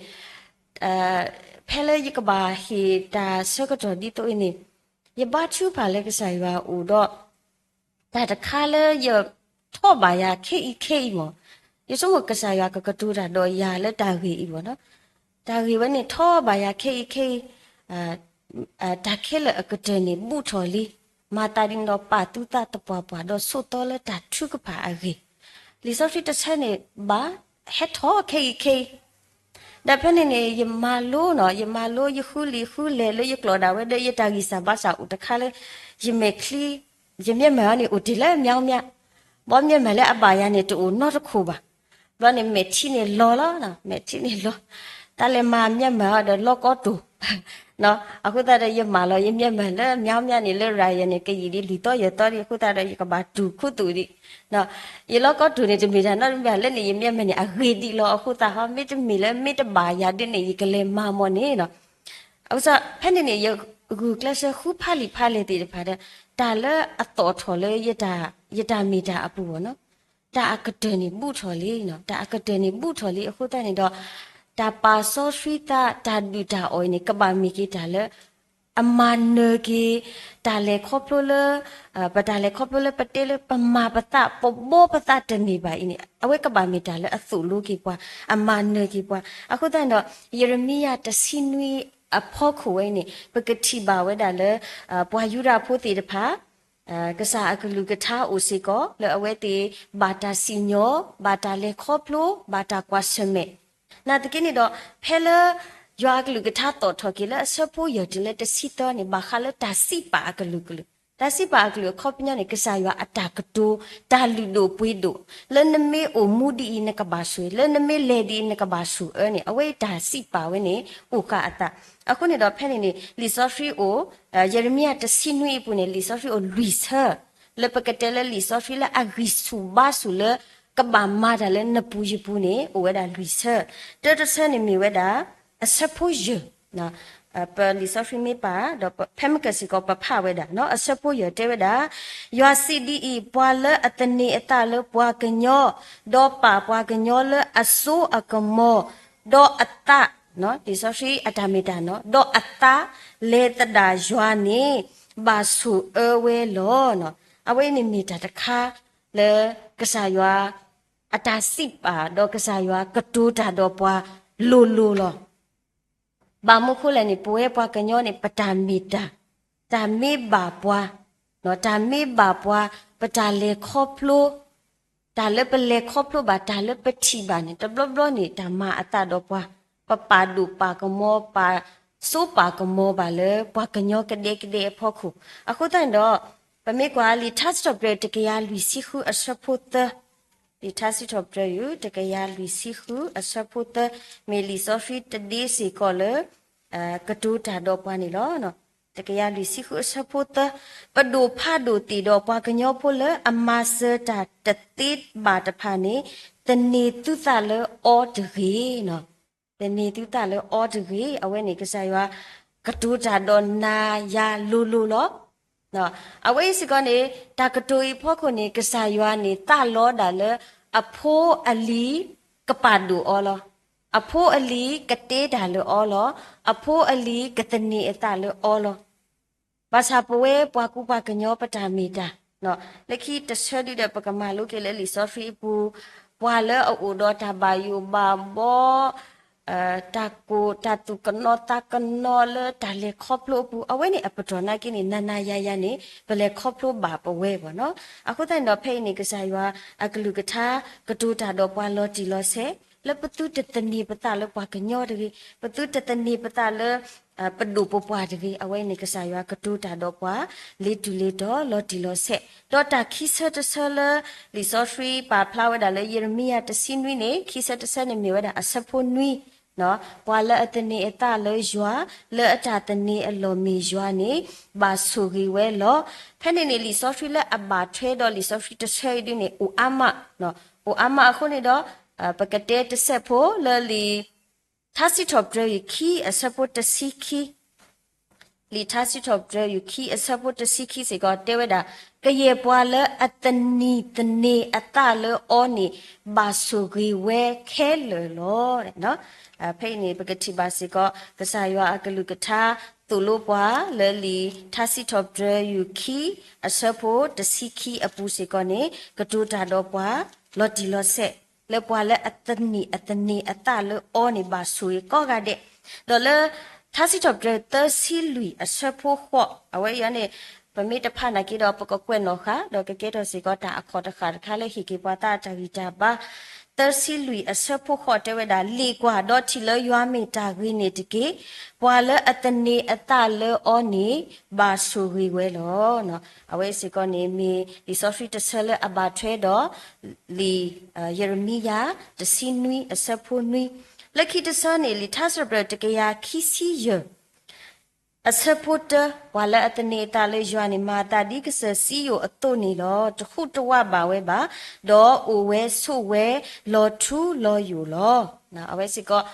ဖဲလၢယကဘၣ်ဟ့ၣ်တၢ်ဆၢကတီၢ်ဒ်သိးအံၤန့ၣ်, ယဘါထုကဖၣ်လၢကစၢ်ယွၤအိၣ်ဒီး တၢ်တခါလၢယထီၣ်ဘၣ်ယၤခဲအံၤခဲအံၤမ့ၢ်, ယဆိကမိၣ်ကစၢ်ယွၤကကတိၤတၢ်ဒီးယၤလၢတၢ်ဂ့ၢ်အံၤဘၣ်နီၤ, တၢ်ဂ့ၢ်ဝဲန့ၣ်ထီၣ်ဘၣ်ယၤခဲအံၤခဲအံၤ, တၢ်ခဲလၢာ်အကတၢၢ်န့ၣ်ဘူးထီၣ်လံ, မၤသးဒ်န့ၣ်ဒီးပာ်သုသးသပှၢ်ပှၢ် ဒီးဆိးသီလၢတၢ်ထုကဖၣ်အဂ့ၢ်, လံာ်စီဆှံတဆၢန့ၣ် ဘၣ်ဟဲထီၣ်ခဲအံၤခဲအံၤ ဒီးဖဲန့ၣ်န့ၣ် ယမၤလိနီၤ, ယမၤလိယဃုလံာ်ဃုလဲၢ်လၢယကျိာ်ဒၣ်ဝဲ ဒီးယတၢ်ဂံၢ်စၢ်ဘါစၢ်အိၣ်တခါလၢ ယမဲာ်ချံ, ယမျက်မှန်အံၤန့ၣ်အိၣ်တ့ၢ်လၢအမျိုးမျိုး, ဘီမျက်မှန်လၢအဘၣ်ယၤန့ၣ် တအိၣ်နီတခိၣ်ဘၣ်. ဘျီန့ၣ် မဲာ်ထံန့ၣ်လီၤလီၤ, မဲာ်ထံန့ၣ်လီၤ, တၢ်လဲၤမၤမျက်မှန်အီၤဒီးလီၢ်ကီတိၤ အဃိသတးဒီး ယမၤလီၤယမျက်မှန်လၢအမျိုးမျိုးန့ၣ် လၢရၤယၤန့ၣ် ကယံာ်ဒံးလွံၢ်သီယဲၢ်သီဒံး အဃိသတးဒီး ယကဘၣ်တူၢ်ခူသူၣ်ဒံး ယလီၢ်ကီတိၤန့ၣ် တမ့ၢ်တၢ်နီတမံၤဘၣ် လၢန့ၣ် ယမျက်မှန်န့ၣ် အဂ့ၤဒံးလီၤအဃိသတးဟီ မ့တမ့ၢ်လၢမ့ၢ်တဘၣ်ယၤဒ်န့ၣ် ယကလဲၤမၤမီၢ်န့ၣ်နီၤ. အဃိသတး ဖဲန့ၣ်န့ၣ် ယဂုာ်ကျဲးစၢးဃုဖးလံာ်ဖးလဲၢ်သ့ၣ်တဖၣ်ဒီး တၢ်လၢအသီၣ်ထီၣ်လၢ ယတၢ်မ့ၢ်တၢ်အပူၤဘၣ်နီၤ, တၢ်အကတၢၢ်န့ၣ်ဘူးထီၣ်လံ, တၢ်အကတၢၢ်န့ၣ်ဘူးထီၣ်လံအဃိသတးန့ၣ်ဒီး တၢ်ပာ်စီဆှံသး တၢ်ဒုၣ်တၢ်အီၣ်အံၤန့ၣ် ကဘၣ်မ့ၢ်က့ၤတၢ်လၢ အမၤနၢၤက့ၤ တၢ်လဲၤခီဖျိလၢ ပတၢ်လဲၤခီဖျိလၢပတဲလၢပမၤပသး ပဘီပသးတန့ၢ်ဘၣ်အံၤန့ၣ် အဝဲကဘၣ်မ့ၢ်တၢ်လၢအသိၣ်လိက့ၤပှၤ အမၤနၢၤက့ၤပှၤ. အဃိသတးန့ၣ်ဒီး ယံးရမံယၤတဆံနွံအဖီခိၣ်ဝဲအံၤန့ၣ် ပကထံၣ်ဘၣ်ဝဲဒၣ်လၢ ပှၤယူဒၤဖိသ့ၣ်တဖၣ် ကစၢ်အကလုၢ်ကထါအိၣ်စ့ၢ်ကီး လၢအဝဲသ့ၣ်ဘၣ်တၢ်စံၣ်ညီၣ် ဘၣ်တၢ်လဲၤခီဖျိ ဘၣ်တၢ်ကွၢ်ဆၢၣ်မဲာ် နာ်သက့န့ၣ်ဒီး ဖဲလၢ ယွၤအကလုၢ်ကထါသီၣ်ထီၣ်က့ၤလၢအဆၢဖိယဲၢ်တုၤလၢတဆံသၢန့ၣ် ဘၣ်ဃးလၢတၢ်စံးပာ်အကလုာ်ကလုာ်, တၢ်စံးပာ်အကလုာ်အခီပညီန့ၣ် ကစၢ်ယွၤအတၢ်ကတိၤ, တၢ်လုၢ်ဒိၣ်ပှ့ၤဒိၣ်, လၢနမ့ၢ်အိၣ်မူဒ်အံၤနကဘၣ်ဆိၣ်ဂ့ၤ, လၢနမ့ၢ်လဲၤဒ်အံၤနကဘၣ်ဆိၣ်အၢန့ၣ် အဝဲအံၤတၢ်စံးပာ်ဝဲန့ၣ် အိၣ်ဃာ်အသး. အဃိန့ၣ်ဒီးဖဲန့ၣ်န့ၣ် လံာ်စီဆှံအိၣ် ယံးရမံယၤတဆံနွံအပူၤန့ၣ် လံာ်စီဆှံအိၣ်လွံၢ်ဆၢ လၢပကတဲလၢလံာ်စီဆှံလၢအဂံၢ်ဆူၣ်ဘါဆူၣ်လၢ ကဘၣ်မၤတၢ်လၢနပူၤယပူၤန့ၣ် အိၣ်ဝဲဒၣ်လွံၢ်ဆၢ. တၢတဆၢန့ၣ်မ့ၢ်ဝဲဒၣ် အဆၢဖိယဲၢ် ပလံာ်စီဆှံမ့ၢ်ပာ် ဒီးဖဲမ့ၢ်ကစ့ၢ်ကီးပဖးဝဲဒၣ် အဆၢဖိယဲၢ်တဲဝဲဒၣ်, ယွၤစံးဒ်အံၤ, ပှၤလၢအသန့ၤအသးလၢပှၤကညီ, ဒီးပာ်ပှၤကညီလၢအစိအကမီၤ, ဒီးအသး လံာ်စီဆှံအတၢ်မ့ၢ်တၢ်နီၤ, ဒီးအသးလဲၤသဒၣ်ယွၤန့ၣ် ဘၣ်ဆိၣ်အၢဝဲလီၤ. အဝဲအံၤန့ၣ်မ့ၢ်တၢ်တခါလၢ ကစၢ်ယွၤ အတၢ်စံးပာ် ဒီးကစၢ်ယွၤကတိၤတၢ်ဒီးပှၤလိၤလိၤလီၤ. ဘၣ်မနုၤဃိလဲၣ်န့ၣ် ပဝဲပှၤကညီန့ၣ် ပတၢ်မ့ၢ်တၢ်, တၢ်မ့ၢ်ဘၣ်ပှၤ, တၢ်မ့ၢ်ဘၣ်ပှၤ, ပတၢ်လဲၤခီဖျိ တၢ်လၢပလဲၤခီဖျိဘၣ် တၢ်လၢပထံၣ်ဘၣ်န့ၣ် တဘျီဘျီန့ၣ် တၢ်မၤအသးဒီးပှၤ, ပပာ်ဒိၣ်ပာ်ကမီၤ ပာ်စိပာ်ကမီၤဘၣ်လၢပှၤကညီကဒဲကဒဲအဖီခိၣ်. အဃိသတးန့ၣ်ဒီး ပမ့ၢ်ကွၢ်လံာ်ထါစံးထီၣ်ပတြၢၤတကယၤလွံၢ်ဆံဃုအဆၢဖိသၢ, လံာ်ထါစံးထီၣ်ပတြၢၤယူၢ် တကယၤလွံၢ်ဆံဃုအဆၢဖိသၢ, မ့ၢ်လံာ်စီဆှံတဒ့စ့ၢ်ကီးလၢ ကတိၤတၢ်ဒီးပှၤန့ၣ်လီၤ. တကယၤလွံၢ်ဆံဃုအဆၢဖိသၢ, ပဒိၣ်ဖးဒိၣ်သ့ၣ်ဒီးပှၤကညီဖိလၢအမၤစၢၤတၢ်တသ့ဘၣ်တဖၣ်န့ၣ် သန့ၤသုသးလၢအီၤတဂ့ၤ သန့ၤသုသးလၢအီၤတဂ့ၤ. အဝဲန့ၣ် ကစၢ်ယွၤ ကတိၤတၢ်ဒီးနၤယၤလိၤလိၤလီၤ. အဝဲအံၤစ့ၢ်ကီးန့ၣ် တၢ်ကတိၤအံၤဖီခိၣ်န့ၣ် ကစၢ်ယွၤန့ၣ် သးလီဒၣ်လၢ အဖိအလံၤကပာ်ဒိၣ်အီၤလီၤ. အဖိအလံၤကတဲတၢ်လၢအီၤလီၤ. အဖိအလံၤကသန့ၤအသးလၢအီၤလီၤ. ဘၣ်ဆၣ်ပဝဲပှၤကူပှၤကညီပတၢ်မ့ၢ်တၢ်, လၢခံတဆၢဒုဒီးပကမၤလိက့ၤလၢလံာ်စီဆှံအပူၤ, ပှၤလၢအအိၣ်ဒီးတၢ်ဘၣ်ယိၣ်ဘၣ်ဘီ တၢ်ကိၢ်တၢ်သူၣ်ကနိးသးကနိးလၢတၢ်လဲၤခီဖျိအပူၤ, အဝဲန့ၣ်အပတီၢ်နာ်က့န့ၣ် နၤနၤယၤယၤန့ၣ် ပလဲၤခီဖျိဘၣ်ပဝဲဘၣ်နီၤ. အဃိသတးန့ၣ်ဒီး ဖဲအံၤန့ၣ် ကစၢ်ယွၤအကလုၢ်ကထါ ကတိၤတၢ်ဒီးပှၤလီၤတံၢ်လီၤဆဲး လၢပသုတသန့ၤပသးလၢပှၤကညီတဂ့ၤ, ပသုတသန့ၤပသးလၢ ပဒိၣ်ပပှၢ်တဂ့ၤ, အဝဲအံၤန့ၣ် ကစၢ်ယွၤကတိၤတၢ်ဒီးပှၤ လ့ၤတုၤလ့ၤတီၤ လီၤတံၢ်လီၤဆဲး. ဒီးတၢ်ခံဆၢတဆၢလၢ လံာ်စီဆှံပာ်ဖျါဝဲဒၣ်လၢယံးရမံယၤတဆံနွံန့ၣ် ခံဆၢတဆၢန့ၣ်မ့ၢ်ဝဲဒၣ်အဆၢဖိနွံ, ပှၤလၢအသန့ၤအသးလၢယွၤ, လၢအတၢ်သန့ၤအလီၢ်မ့ၢ်ယွၤန့ၣ် ဘၣ်ဆိၣ်ဂ့ၤဝဲလီၤ. ဖဲန့ၣ်န့ၣ် လံာ်စီဆှံလၢအဘၣ်ထွဲဒီးလံာ်စီဆှံတဆၢအံၤဒ်န့ၣ် အိၣ်အါမး, အိၣ်အါမးအဃိန့ၣ်ဒီး ပကတဲတစဲးဖိလၢလံာ် ထါစံးထီၣ်ပတြၢၤယုၢ်ခံအဆၢဖိတဆံခံ, လံာ်ထါစံးထီၣ်ပတြၢၤယုၢ်ခံအဆၢဖိတဆံခံစ့ၢ်ကီးတဲဝဲဒၣ်, ကယဲၢ်ပှၤလၢအသန့ၤသန့ၤအသးလၢအီၤန့ၣ် ဘၣ်ဆိၣ်ဂ့ၤဝဲခဲလၢာ်လီၤ. ဖဲအံၤန့ၣ် ပကထံၣ်ဘၣ်စ့ၢ်ကီး ကစၢ်ယွၤအကလုၢ်ကထါသိၣ်လိပှၤလၢလံာ်ထါစံးထီၣ်ပတြၢၤယုၢ်ခံ အဆၢဖိတဆံခံအပူၤစ့ၢ်ကီးန့ၣ် ကတိၤတၢ်ဒီးပှၤ လီၤတံၢ်လီၤဆဲး လၢပှၤလၢအသန့ၤအသန့ၤအသးလၢအီၤန့ၣ် ဘၣ်ဆိၣ်ဂ့ၤကိးဂၤဒဲး, ဒီးလၢ ထါစံးထီၣ်ပတြၢၤသၢဆံလွံၢ်အဆၢဖိဃိး အဝဲအံၤန့ၣ် ပမ့ၢ်တဖးနာ်က့ဒီး ပကကွဲးနီၣ်ဃာ် ဒီးကကဲထီၣ်စ့ၢ်ကီးတၢ်အခီၣ်တဃၣ်တခါလၢဟ့ၣ်က့ၤပှၤသးအတၢ်ဂံၢ်တၢ်ဘါ, သၢဆံလွံၢ်အဆၢဖိဃိးတဲဝဲဒၣ်, လံာ်ကွၢ်ဒီးထံၣ်လၢယွၤမ့ၢ်တၢ်ဂ့ၤန့ၣ်တက့ၢ်, ပှၤလၢအသန့ၤအသးလၢအီၤန့ၣ် ဘၣ်ဆိၣ်ဂ့ၤဝဲလီၤ. အဝဲစ့ၢ်ကီးန့ၣ် မ့ၢ်လံာ်စီဆှံတဆၢလၢအဘၣ်ထွဲဒီး လံာ်ယရမံယၤ တဆံနွံအဆၢဖိနွံ, လၢခံတဆၢန့ၣ် လံာ်ထါစံးထီၣ်ပတြၢၤတကယၤခံဆံယဲၢ် အဆၢဖိတၢ, ပှၤလၢအသန့ၤအသးလၢယွၤန့ၣ် မၤအသးဒ်ကစၢၢ်စံယိၣ်အသိးန့ၣ်လီၤ. တဟူးတဝးဘၣ်ဝဲဘၣ်, ဒီးအိၣ်ဝဲဆိးဝဲလီၤထူလီၤယိာ်လီၤ. အဝဲစ့ၢ်ကီး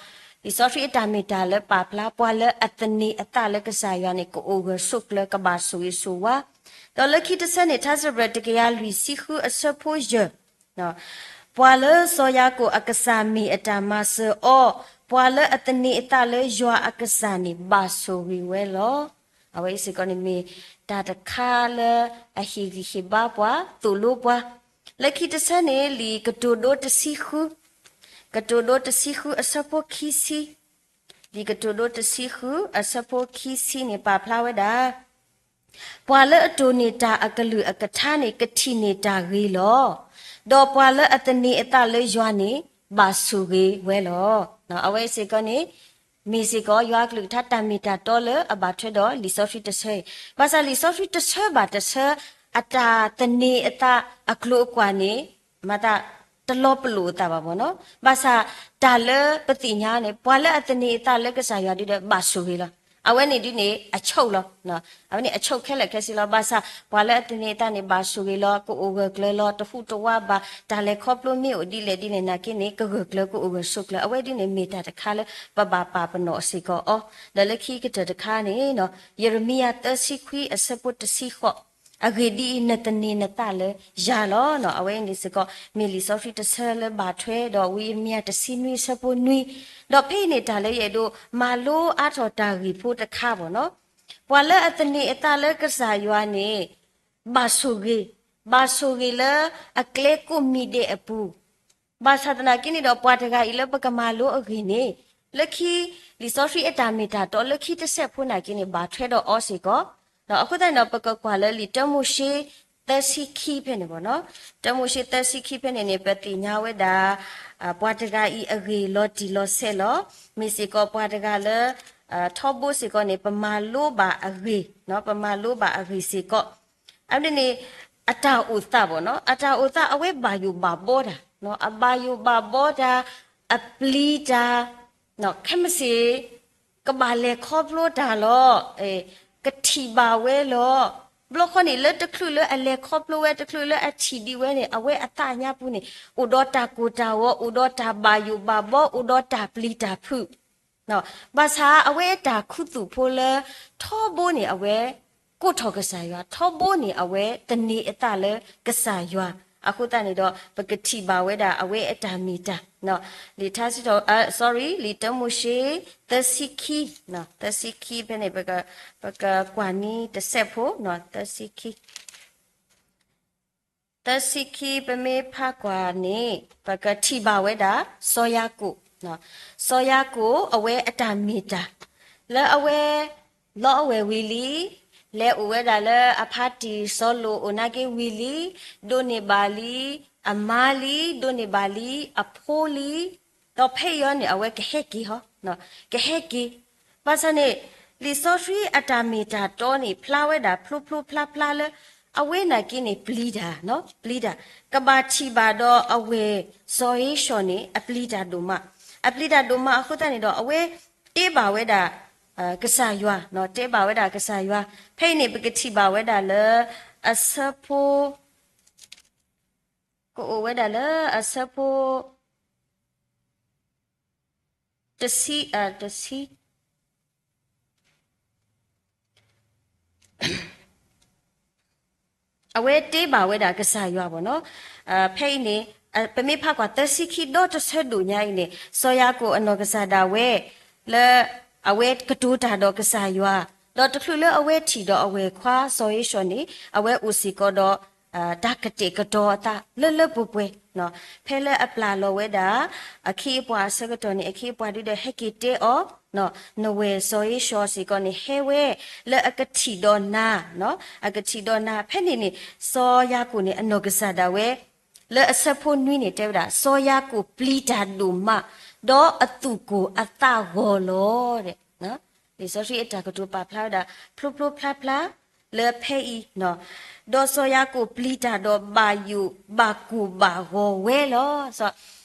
လံာ်စီဆှံအတၢ်မ့ၢ်တၢ်လၢပာ်ဖျါ ပှၤလၢအသန့ၤအသးလၢကစၢ်ယွၤန့ၣ် ကအိၣ်ဂၢၢ်ဆိးကျၢၤ ကဘၣ်ဆိၣ်ဂ့ၤဆိၣ်ဝါ, ဒီးလၢခံတဆၢန့ၣ် ထါစံးထီၣ်ပတြၢၤတကယၤလွံၢ်ဆံဃုအဆၢဖိယဲၢ် ပှၤလၢစီၤယၤကိာ်အကစၢ်မ့ၢ်အတၢ်မၤစၢၤအီၤ, ပှၤလၢအသန့ၤအသးလၢယွၤအကစၢ်န့ၣ် ဘၣ်ဆိၣ်ဂ့ၤဝဲလီၤ. အဝဲအံၤစ့ၢ်ကီးန့ၣ်မ့ၢ်တၢ်တခါလၢအဟ့ၣ်ဂံၢ်ဟ့ၣ်ဘါပှၤ သိၣ်လိပှၤ, လၢခံတဆၢန့ၣ် လံာ်ကတိၤဒိတဆံဃု, ကတိၤဒိတဆံဃုအဆၢဖိခံဆံ, လံာ်ကတိၤဒိတဆံဃုအဆၢဖိခံဆံန့ၣ် ပာ်ဖျါဝဲဒၣ် ပှၤလၢအတိၢ်န့ၢ်တၢ်အကလုၢ်အကထါန့ၣ် ကထံၣ်န့ၢ်တၢ်ဂ့ၤလီၤ. ဒီးပှၤလၢအသန့ၤအသးလၢယွၤန့ၣ် ဘၣ်ဆိၣ်ဂ့ၤဝဲလီၤ. အဝဲစ့ၢ်ကီးန့ၣ် မ့ၢ်စ့ၢ်ကီးယွၤအကလုၢ်ကထါတၢ်မ့ၢ်တၢ်တီလၢအဘၣ်ထွဲဒီးလံာ်စီဆှံတဆၢအံၤ, ဘၣ်ဆၣ်လံာ်စီဆှံတဆၢဘၣ်တဆၢ အတၢ်သန့ၤအသးအကျိၤအကွာ်န့ၣ် မၤသးတလီၤပလိာ်အသးဘၣ်မ့ၢ်နီၤ, ဘၣ်ဆၣ်တၢ်လၢပသ့ၣ်ညါန့ၣ် ပှၤလၢအသန့ၤအသးလၢကစၢ်ယွၤဒ်ဒီး ဘၣ်ဆိၣ်ဂ့ၤလီၤ. အဝဲန့ၣ်ဒ်န့ၣ် အချုပ်လီၤ. အဝဲန့ၣ် အချုပ်ခဲလၢာ်ခဲဆ့လီၤ. ဘၣ်ဆၣ်ပှၤလၢအသန့ၤအသးန့ၣ် ဘၣ်ဆိၣ်ဂ့ၤလီၤ, ကအိၣ်ဂၢၢ်ကျၢၤလီၤ, တဟူးတဝးဘၣ်, တၢ်လဲၤခီဖျိမ့ၢ်အိၣ်ဒ်လဲၣ်ဒ်လဲၣ်နာ်က့န့ၣ် ကဂၢၢ်ကျၢၤ ကအိၣ်ဂၢၢ်ဆိးကျၢၤ, အဝဲဒ်န့ၣ်မ့ၢ်တၢ်တခါလၢပဘၣ်ပာ်ပနီၣ်စ့ၢ်ကီးအီၤ, ဒီးလၢခံကတၢၢ်တခါန့ၣ် ယံးရမံယၤသၢဆံခွံအဆၢဖိတဆံဃိး အဂ့ၢ်ဒ်အံၤ, နသန့ၤနသးလၢယၤလီၤ. အဝဲန့ၣ်စ့ၢ်ကီး မ့ၢ်လံာ်စီဆှံတဆၢလၢဘၣ်ထွဲဒီး ဝံယံးရမံယၤတဆံနွံအဆၢဖိနွံ, ဒီးဖဲအံၤန့ၣ်တၢ်လၢယအဲၣ်ဒိးမၤလိအါထီၣ်တၢ်ဂ့ၢ်ဖိတခါဘၣ်နီၤ, ပှၤလၢအသန့ၤအသးလၢကစၢ်ယွၤန့ၣ် ဘၣ်ဆိၣ်ဂ့ၤ, ဘၣ်ဆိၣ်ဂ့ၤလၢအကျဲကိးမံၤဒဲးအပူၤ ဘၣ်ဆၣ်သနာ်က့န့ၣ်ဒီး ပှၤတဂၤအံၤလၢပကမၤလိအဂ့ၢ်န့ၣ် လၢခံ လံာ်စီဆှံအတၢ်မ့ၢ်တၢ်တီလၢခံတစဲးဖိနာ်က့န့ၣ် ဘၣ်ထွဲဒီးအီၤစ့ၢ်ကီး, အဃိသတးန့ၣ်ဒီး ပကကွၢ်လၢလံာ်တၢမိၤၡ့ သၢဆံခံဖဲန့ၣ်ဘၣ်နီၤ, တၢမိၤၡ့သၢဆံခံဖဲန့ၣ်န့ၣ် ပသ့ၣ်ညါဝဲဒၣ် ပှၤတဂၤအံၤအဂ့ၢ်လီၤတံၢ်လီၤဆဲးလီၤ, မ့ၢ်စ့ၢ်ကီးပှၤတဂၤလၢ ထီဘိစ့ၢ်ကီးန့ၣ် ပမၤလိဘၣ်အဂ့ၢ်, ပမၤလိဘၣ်အဂ့ၢ်စ့ၢ်ကီး အဝဲန့ၣ် အတၢ်အိၣ်သးဘၣ်နီၤ, အတၢ်အိၣ်သးအဝဲဘၣ်ယိၣ်ဘၣ်ဘီတၢ်, အဘၣ်ယိၣ်ဘၣ်ဘီတၢ်, အပျံၤတၢ်, ခဲမုၢ်ဆ့ၣ် ကဘၣ်လဲၤခီဖျိတၢ်လီၤ, ကထံၣ်ဘၣ်ဝဲလီၤ. ဘျီခီန့ၣ် လၢတချုးလၢအလဲၤခီဖျိဝဲ တချုးလၢအထံၣ်ဒံးဝဲန့ၣ် အဝဲအသးညါပူၤန့ၣ် အိၣ်ဒီးတၢ်ကိၢ်တၢ်ဂီၤ, အိၣ်ဒီးတၢ်ဘၣ်ယိၣ်ဘၣ်ဘီ, အိၣ်ဒီးတၢ်ပျံၤတၢ်ဖုး ဘၣ်ဆၣ်အဝဲအတၢ်ခူသူၣ်ဖိလၢ ထီဘိန့ၣ် အဝဲ ကိးထီၣ်ကစၢ်ယွၤ, ထီဘိန့ၣ် အဝဲသန့ၤအသးလၢကစၢ်ယွၤ, အဃိသတးန့ၣ်ဒီး ပကထံၣ်ဘၣ်ဝဲဒၣ်အဝဲအတၢ်မ့ၢ်တၢ်, လံာ်ထါစံးထီၣ်, sorry, လံာ်တၢမိၤၡ့ သၢဆံခံ, သၢဆံခံဖဲန့ၣ် ပကကွၢ်န့ၢ်တစဲးဖိ, သၢဆံခံ သၢဆံခံ ပမ့ၢ်ဖးကွၢ်န့ၣ် ပကထံၣ်ဘၣ်ဝဲဒၣ် စီၤယၤကိာ်, စီၤယၤကိာ်အဝဲအတၢ်မ့ၢ်တၢ်, လၢအဝဲ လီအဝဲၢ်ဝံၤလံ, လဲၤအိၣ်ဝဲဒၣ်လၢအဖါတံၢ်စီၤလိာ်အိၣ်နာ်က့ဝံၤလံ, ဒိးန့ၢ်ဘၣ်လံ အမါလံ, ဒိးန့ၢ်ဘၣ်လံ အဖိလံ, ဒီးဖဲအံၤန့ၣ် အဝဲကဟဲက့ၤဟီ, ကဟဲက့ၤ ဘၣ်ဆၣ်န့ၣ် လံာ်စီဆှံအတၢ်မ့ၢ်တၢ်တီန့ၣ် ဖျါဝဲဒၣ်ဖျိဖျိဖျါဖျါလၢ အဝဲနာ်က့န့ၣ် ပျံၤတၢ်, ပျံၤတၢ်, ကဘၣ်ထံၣ်ဘၣ်ဒီးအဝဲၢ်စီၤဧ့ၡီၤန့ၣ် အပျံၤတၢ်ဒိၣ်မး, အပျံၤတၢ်ဒိၣ်မးအဃိသတးန့ၣ်ဒီး အဝဲတဲဘၣ်ဝဲဒၣ် ကစၢ်ယွၤ, တဲဘၣ်ဝဲဒၣ်ကစၢ်ယွၤ, ဖဲအံၤန့ၣ် ပကထံၣ်ဘၣ်ဝဲဒၣ်လၢ အဆၢဖိ ကအိၣ်ဝဲဒၣ်လၢအဆၢဖိ တ တဆံ, တဆံ အဝဲတဲဘၣ်ဝဲဒၣ်ကစၢ်ယွၤဘၣ်နီၤ. ဖဲအံၤန့ၣ် ပမ့ၢ်ဖးကွၢ်သၢဆံခံ ဒီတဆၢဒိၣ်ညါအံၤန့ၣ် စီၤယၤကိာ်အနီၢ်ကစၢ်ဒၣ်ဝဲ လၢအဝဲကတိၤတၢ်ဒီးကစၢ်ယွၤ, ဒီးတချုးလၢအဝဲထံၣ်ဒီးအဝဲၢ်ခွါစီၤဧ့ၡီၤန့ၣ် အဝဲအိၣ်စ့ၢ်ကီးဒီး တၢ်ကတဲာ်ကတီၤအသးလၢလၢပှဲၤပှဲၤ, ဖဲလၢအပျၢ်လီၤဝဲဒၣ် အခ့အပှၤအဆၢကတီၢ်န့ၣ် အခ့အပှၤဒုဒီးဟဲက့ၤတဲအီၤ, နဝဲၢ်စီၤဧ့ၡီၤစ့ၢ်ကီးန့ၣ် ဟဲဝဲ လၢအကထံၣ်ဒီးနၤ, အကထံၣ်ဒီးနၤ ဖဲန့ၣ်န့ၣ် စီၤယၤကိာ်န့ၣ် အနီၢ်ကစၢ်ဒၣ်ဝဲ လၢအဆၢဖိနွံန့ၣ် တဲဝဲဒၣ် စီၤယၤကိာ်ပျံၤတၢ်ဒိၣ်မး, ဒီးအသူၣ်ကိၢ်အသးဂီၤလီၤ. လံာ်စီဆှံအတၢ်ကတိၤပာ်ဖျါဝဲဒၣ် ဖျိဖျိဖျါဖျါ လၢဖဲအံၤ, ဒီးစီၤယၤကိာ်ပျံၤတၢ်ဒီးဘၣ်ယိၣ်ဘၣ်ကိၢ်ဘၣ်ဂီၤဝဲလီၤ.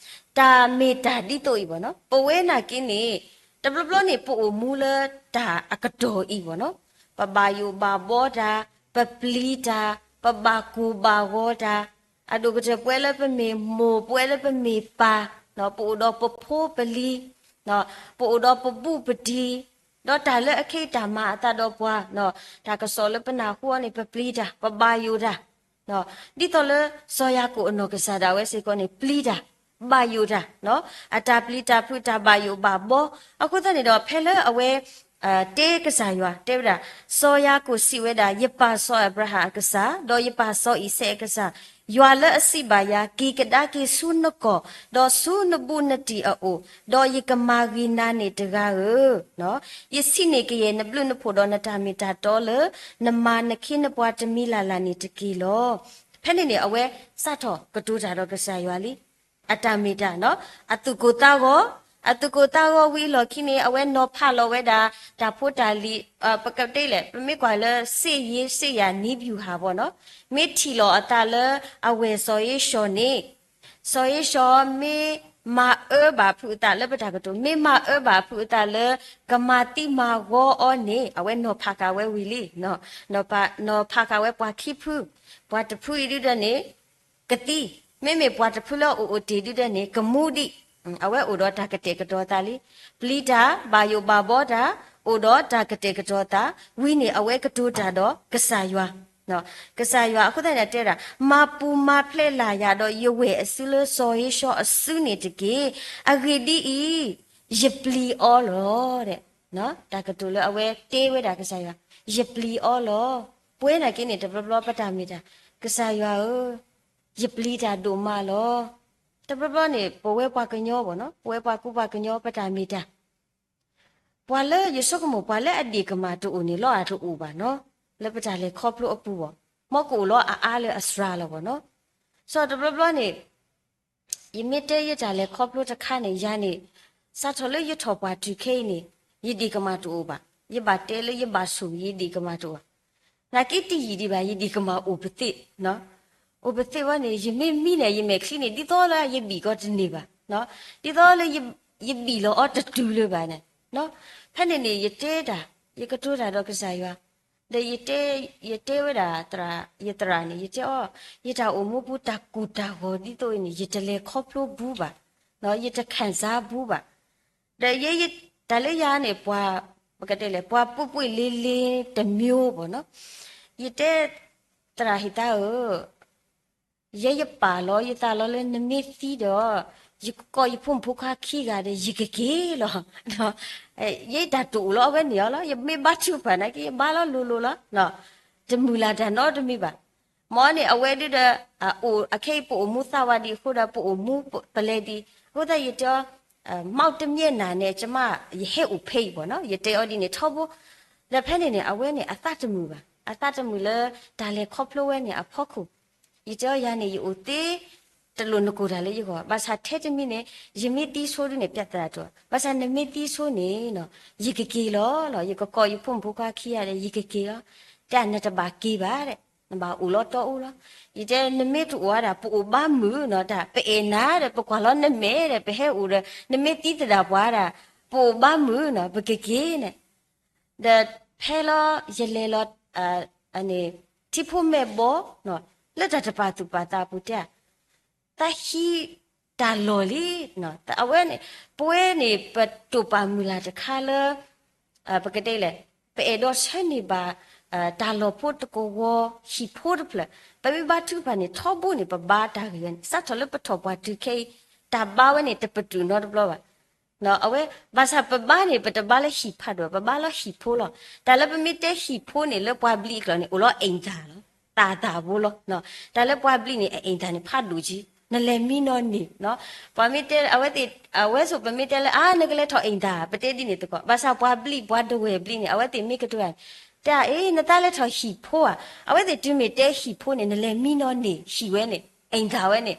တၢ်မ့ၢ်တၢ်ဒ်သိးအံၤဘၣ်နီၤ ပဝဲနာ်က့န့ၣ် တဘျီဘျီန့ၣ် ပအိၣ်မူလၢတၢ်အကတီၢ်အံၤဘၣ်နီၤ ပဘၣ်ယိၣ်ဘၣ်ဘီတၢ်, ပပျံၤတၢ်, ပဘၣ်ကိၢ်ဘၣ်ဂီၤတၢ်, အဒိၣ်ကတၢၢ်ပဝဲလၢပမ့ၢ်မိၢ် ပဝဲလၢပမ့ၢ်ပၢ်, ပအိၣ်ဒီးပဖိပလံၤ, ပအိၣ်ဒီးပဘူးပတံၢ်, ဒီးတၢ်လၢအခဲအံၤတၢ်မၤအသးဒီးပှၤ, တၢ်ကစီၣ်လၢပနၢ်ဟူအီၤန့ၣ် ပပျံၤတၢ်, ပဘၣ်ယိၣ်တၢ်, ဒ်သိးလၢစီၤယၤကိာ်အနီၢ်ကစၢ်ဒၣ်ဝဲစ့ၢ်ကီးန့ၣ် ပျံၤတၢ်, ဘၣ်ယိၣ်တၢ်, အတၢ်ပျံၤတၢ်ဖုးတၢ်ဘၣ်ယိၣ်ဘၣ်ဘီ, အဃိသတးန့ၣ်ဒီး ဖဲလၢအဝဲ တဲကစၢ်ယွၤ တဲဝဲဒၣ်, စီၤယၤကိာ်စံးဝဲဒၣ်, ယပၢ်စီၤအၤဘြၤဟၣ်အကစၢ်, ဒီးယပၢ်စီၤအံၤစဲးအကစၢ်, ယွၤလၢအစံးဘၣ်ယၤ, က့ၤကဒါက့ၤဆူနကီၢ်, ဒီးဆူနဘူးနတံၢ်အအိၣ်, ဒီးယကမၤဂ့ၤနၤန့ၣ်တဂၤဧၢ, ယဆံးန့ၢ်ကယဲၢ်နဘျုးနဖှိၣ်ဒီးနတၢ်မ့ၢ်တၢ်တီလၢ နမၤနခ့နပှၤတမံၤလၢ်လၢ်န့ၣ်တက့ၢ်လီၤ. ဖဲန့ၣ်န့ၣ် အဝဲစးထီၣ်ကတိၤတၢ်ဒီးကစၢ်ယွၤလံ. အတၢ်မ့ၢ်တၢ်နီၤ, အသူၣ်ကိၢ်သးဂီၤ, အသူၣ်ကိၢ်သးဂီၤဝံၤအလီၢ်ခံန့ၣ် အဝဲနီၤဖးလီၤဝဲဒၣ် တၢ်ဖိတၢ်လံၤ, ပကတဲလဲၣ် ပမ့ၢ်ကွၢ်လၢ စစ်ရေး စစ်ရာနည်းဗျူဟာ ဘၣ်နီၤ, မ့ၢ်ထံၣ်လီၤအသးလၢအဝဲၢ်စီၤဧ့ၡီၤန့ၣ်, စီၤဧ့ၡီၤမ့ၢ်မၤအၢဘၣ်ဖုးအသးလၢပတၢ်ကတိၤ, မ့ၢ်မၤအၢဘၣ်ဖုးအသးလၢ ကမၤသံမၤဂီၤအီၤန့ၣ် အဝဲနီၤဖးဃာ်ဝဲဝံၤလံ, နီၤဖးဃာ်ဝဲပှၤခံဖု, ပှၤတဖုအံၤဒုဒီးန့ၣ် ကသံ, မ့မ့ၢ်ပှၤတဖုလၢအအိၣ်အိၣ်တ့ၢ်ဒုဒီးန့ၣ် ကမူဒံး, အဝဲအိၣ်ဒီးတၢ်ကတဲာ်ကတီၤသးလံ. ပျံၤတၢ်, ဘၣ်ယိၣ်ဘၣ်ဘီတၢ်, အိၣ်ဒီးတၢ်ကတဲာ်ကတီၤသး, ဝံၤန့ၣ် အဝဲကတိၤတၢ်ဒီးကစၢ်ယွၤ, ကစၢ်ယွၤအဃိသတးန့ၣ် တဲဝဲဒၣ်, မၤပူၤမၤဖျဲးလၢ်ယၤဒီးယဝဲၢ်အစုလၢစီၤဧ့ၡီၤအစုန့ၣ်တက့ၢ်. အဂ့ၢ်ဒ်အံၤ, ယပျံၤအီၤလီၤ. တၢ်ကတိၤလၢအဝဲတဲဝဲဒၣ်ကစၢ်ယွၤ, ယပျံၤအီၤလီၤ. ပဝဲနာ်က့န့ၣ် တဘျီဘျီပတၢ်မ့ၢ်တၢ်, ကစၢ်ယွၤဧၢ, ယပျံၤတၢ်ဒိၣ်မးလီၤ. တဘျီဘျီန့ၣ် ပဝဲပှၤကညီဘၣ်နီၤ, ပဝဲပှၤကူပှၤကညီ ပတၢ်မ့ၢ်တၢ်, ပှၤလၢယဆိကမိၣ် ပှၤလၢအဒ့ၣ်ကမၣ်တအိၣ်န့ၣ် လီၤအတအိၣ်ဘၣ်နီၤ, လၢပတၢ်လဲၤခီဖျိအပူၤဘၣ်, မ်ကအိၣ်လီၤအအါလၢအစှၤလီၤဘၣ်နီၤ. စီၤတဘျီဘျီန့ၣ် ယမ့ၢ်တဲယတၢ်လဲၤခီဖျိတခါန့ၣ် ယၤန့ၣ် စးထီၣ်လၢယထီၣ်ပှၢ်တုၤခဲအံၤန့ၣ် ယဒ့ၣ်ကမၣ်တအိၣ်ဘၣ်, ယဘၣ်တဲလၢယဘၣ်ဆိၣ်ဂ့ၤ ယဒ့ၣ်ကမၣ်တအိၣ်ဘၣ်. နာ်က့တယံာ်ဒံးဘၣ် ယဒ့ၣ်ကမၣ်အိၣ်ပသ့ၣ်, အိၣ်ပသ့ၣ်ဝဲန့ၣ် ယမ့ၢ်မံန့ၣ် ယမဲာ်ချံန့ၣ် ဒ်သိးလၢယဘံၣ်ကီးတန့ၢ်ဘၣ်, ဒ်သိးလၢ ယဘံၣ်လီၤအီၤတတုၤလၢၤဘၣ်န့ၣ်, ဖဲန့ၣ်န့ၣ် ယတဲတၢ်, ယကတိၤတၢ်ဒီးကစၢ်ယွၤ, ဒီးယတဲ, ယတဲဝဲဒၣ် ယသရၣ်န့ၣ် ယတဲအီၤ, ယတၢ်အိၣ်မူပူၤ တၢ်ကိၢ်တၢ်ဂီၤဒ်သိးအံၤန့ၣ် ယတလဲၤခီဖျိဘူးဘၣ်, ယတခံစားဘူးဘၣ်. ဒီးယဲ တၢ်လၢယၤန့ၣ် ပှၤ, ပကတဲလဲၣ် ပှၤပူၤပှ့ၤလ့လ့တမံၤဘၣ်နီၤ. ယတဲ သရၣ်ဟ့ၣ်သါဧၢ, ယဲယပာ်လီၤယသးလီၤလၢနမ့ၢ်သံဒီး ယကကိးယဖိမုၣ်ဖိခွါခံဂၤဒီး ယကက့ၤလီၤ. ယဲတၢ်တိာ်လီၤအဝဲန့ၣ်အီၤလီၤ. ယမ့ၢ်ဘါထုကဖၣ်နာ်က့ ယဘါလီၤလိၤလိၤလီၤ. တမုာ်လၢ်တၢ်နီတမံၤဘၣ်. မ်န့ၣ် အဝဲဒုဒီး အခဲအံၤပအိၣ်မူသးဝးဒံးအဃိဒီး ပအိၣ်မူပလဲၤဒံး. အဃိသတးယတဲအီၤ, မ့ၢ်တမ့ၢ်နၤန့ၣ် ကမၣ် ယဟဲအိၣ်ဖဲအံၤဘၣ်နီၤ. ယတဲအီၤဒ်န့ၣ်ထီဘိ. ဒီးဖဲန့ၣ်န့ၣ် အဝဲန့ၣ် အသးတမုာ်ဘၣ်. အသးတမုာ်လၢ တၢ်လဲၤခီဖျိဝဲန့ၣ်အဖီခိၣ်. ယတဲအီၤယၤန့ၣ် ယအိၣ်သ့ တလိၣ်နကိၢ်တၢ်လၢယဂီၢ်. ဘၣ်ဆၣ်ထဲတမံၤန့ၣ် ယမ့ၢ်သံဆိဒုန့ၣ် ပြဿနာတအိၣ်. ဘၣ်ဆၣ်နမ့ၢ်သံဆိန့ၣ်နီၤ ယကက့ၤလီၤလီၤ. ယကကိးယဖိမုၣ်ဖိခွါခံဂၤဒီး ယကက့ၤလီၤ. တဲနတဘၣ်က့ၤဘၣ်ဒီး နဘၣ်အိၣ်လီၤတီအိၣ်လီၤ. ယတဲနမ့ၢ်တအိၣ်ဝဲဒၣ် ပအိၣ်ဘၣ်မုာ်နီၤ. တၢ်ပအဲၣ်နၤဒီး ပကွၢ်လီၤနမဲာ်ဒီး ပဟဲအိၣ်ဒီး နမ့ၢ်သံသဒၣ်ပှၤဒၣ် ပအိၣ်ဘၣ်မုာ်နီၤ ပကက့ၤန့ၣ်. ဒီးဖဲလီၤ ယလဲၤလီၤ န့ၣ် ထံဖိမဲာ်ဘီ လၢတၢ်တပာ်သူၣ်ပာ်သးအပူၤတဲ သးဟံး တၢ်လီၢ်လံ. အဝဲန့ၣ် ပဝဲန့ၣ် ပတိာ်ပာ်မုၢ်လၢ်တခါလၢ ပကတဲလဲၣ်, ပအဲၣ်ဒိးဆၢန့ၢ်ဘၣ် တၢ်လီၢ်ဖိတကဝီၤ ဟံၣ်ဖိတဖျၢၣ်, ပမ့ၢ်ဘါထုကဖၣ်န့ၣ် ထီဘိန့ၣ် ပဘါတၢ်ဂ့ၢ်ဝဲန့ၣ် စးထီၣ်လၢပထီၣ်ပှၤတုၤခဲအံၤ တၢ်ဘါဝဲန့ၣ် တပတုာ်နီတဘျီဘၣ်. အဝဲ ဘၣ်ဆၣ်ပဘါန့ၣ် ပတဘါလၢဟံၣ်ဖးဒိၣ် ပဘါလၢဟံၣ်ဖိလီၤ. တၢ်လၢပမ့ၢ်တဲဟံၣ်ဖိန့ၣ် လၢပှၤဘျံးအကျိာ်န့ၣ် အိၣ်လီၤ အိမ်သာ လီၤ, တၢ်သးဘိလီၤ. တၢ်လၢပှၤဘျံးန့ၣ် အိမ်သာ န့ၣ် ဖးဒိၣ်က့, နလဲၤမံနီၤန့ၢ်, ပှၤမ့ၢ်တဲ အဝဲသ့ၣ် အဝဲဆိ ပမ့ၢ်တဲလၢ အါ နကလဲၤထီၣ်အိမ်သာ ပတဲဒ်န့ၣ်သကိး, ဘၣ်ဆၣ်ပှၤဘျံး ပှၤဒဝဲၢ်ဘျံးန့ၣ် အဝဲသ့ၣ်မ့ၢ်ကတိၤတၢ်န့ၣ် တဲအီၤ အ့ နသးလဲၤထီၣ်ဟံၣ်ဖိဧါ, အဝဲသ့ၣ်တုၤမ့ၢ်တဲဟံၣ်ဖိန့ၣ် နလဲၤမံနီၤန့ၢ် ဟံၣ်ဝဲန့ၣ် အိမ်သာ ဝဲန့ၣ်,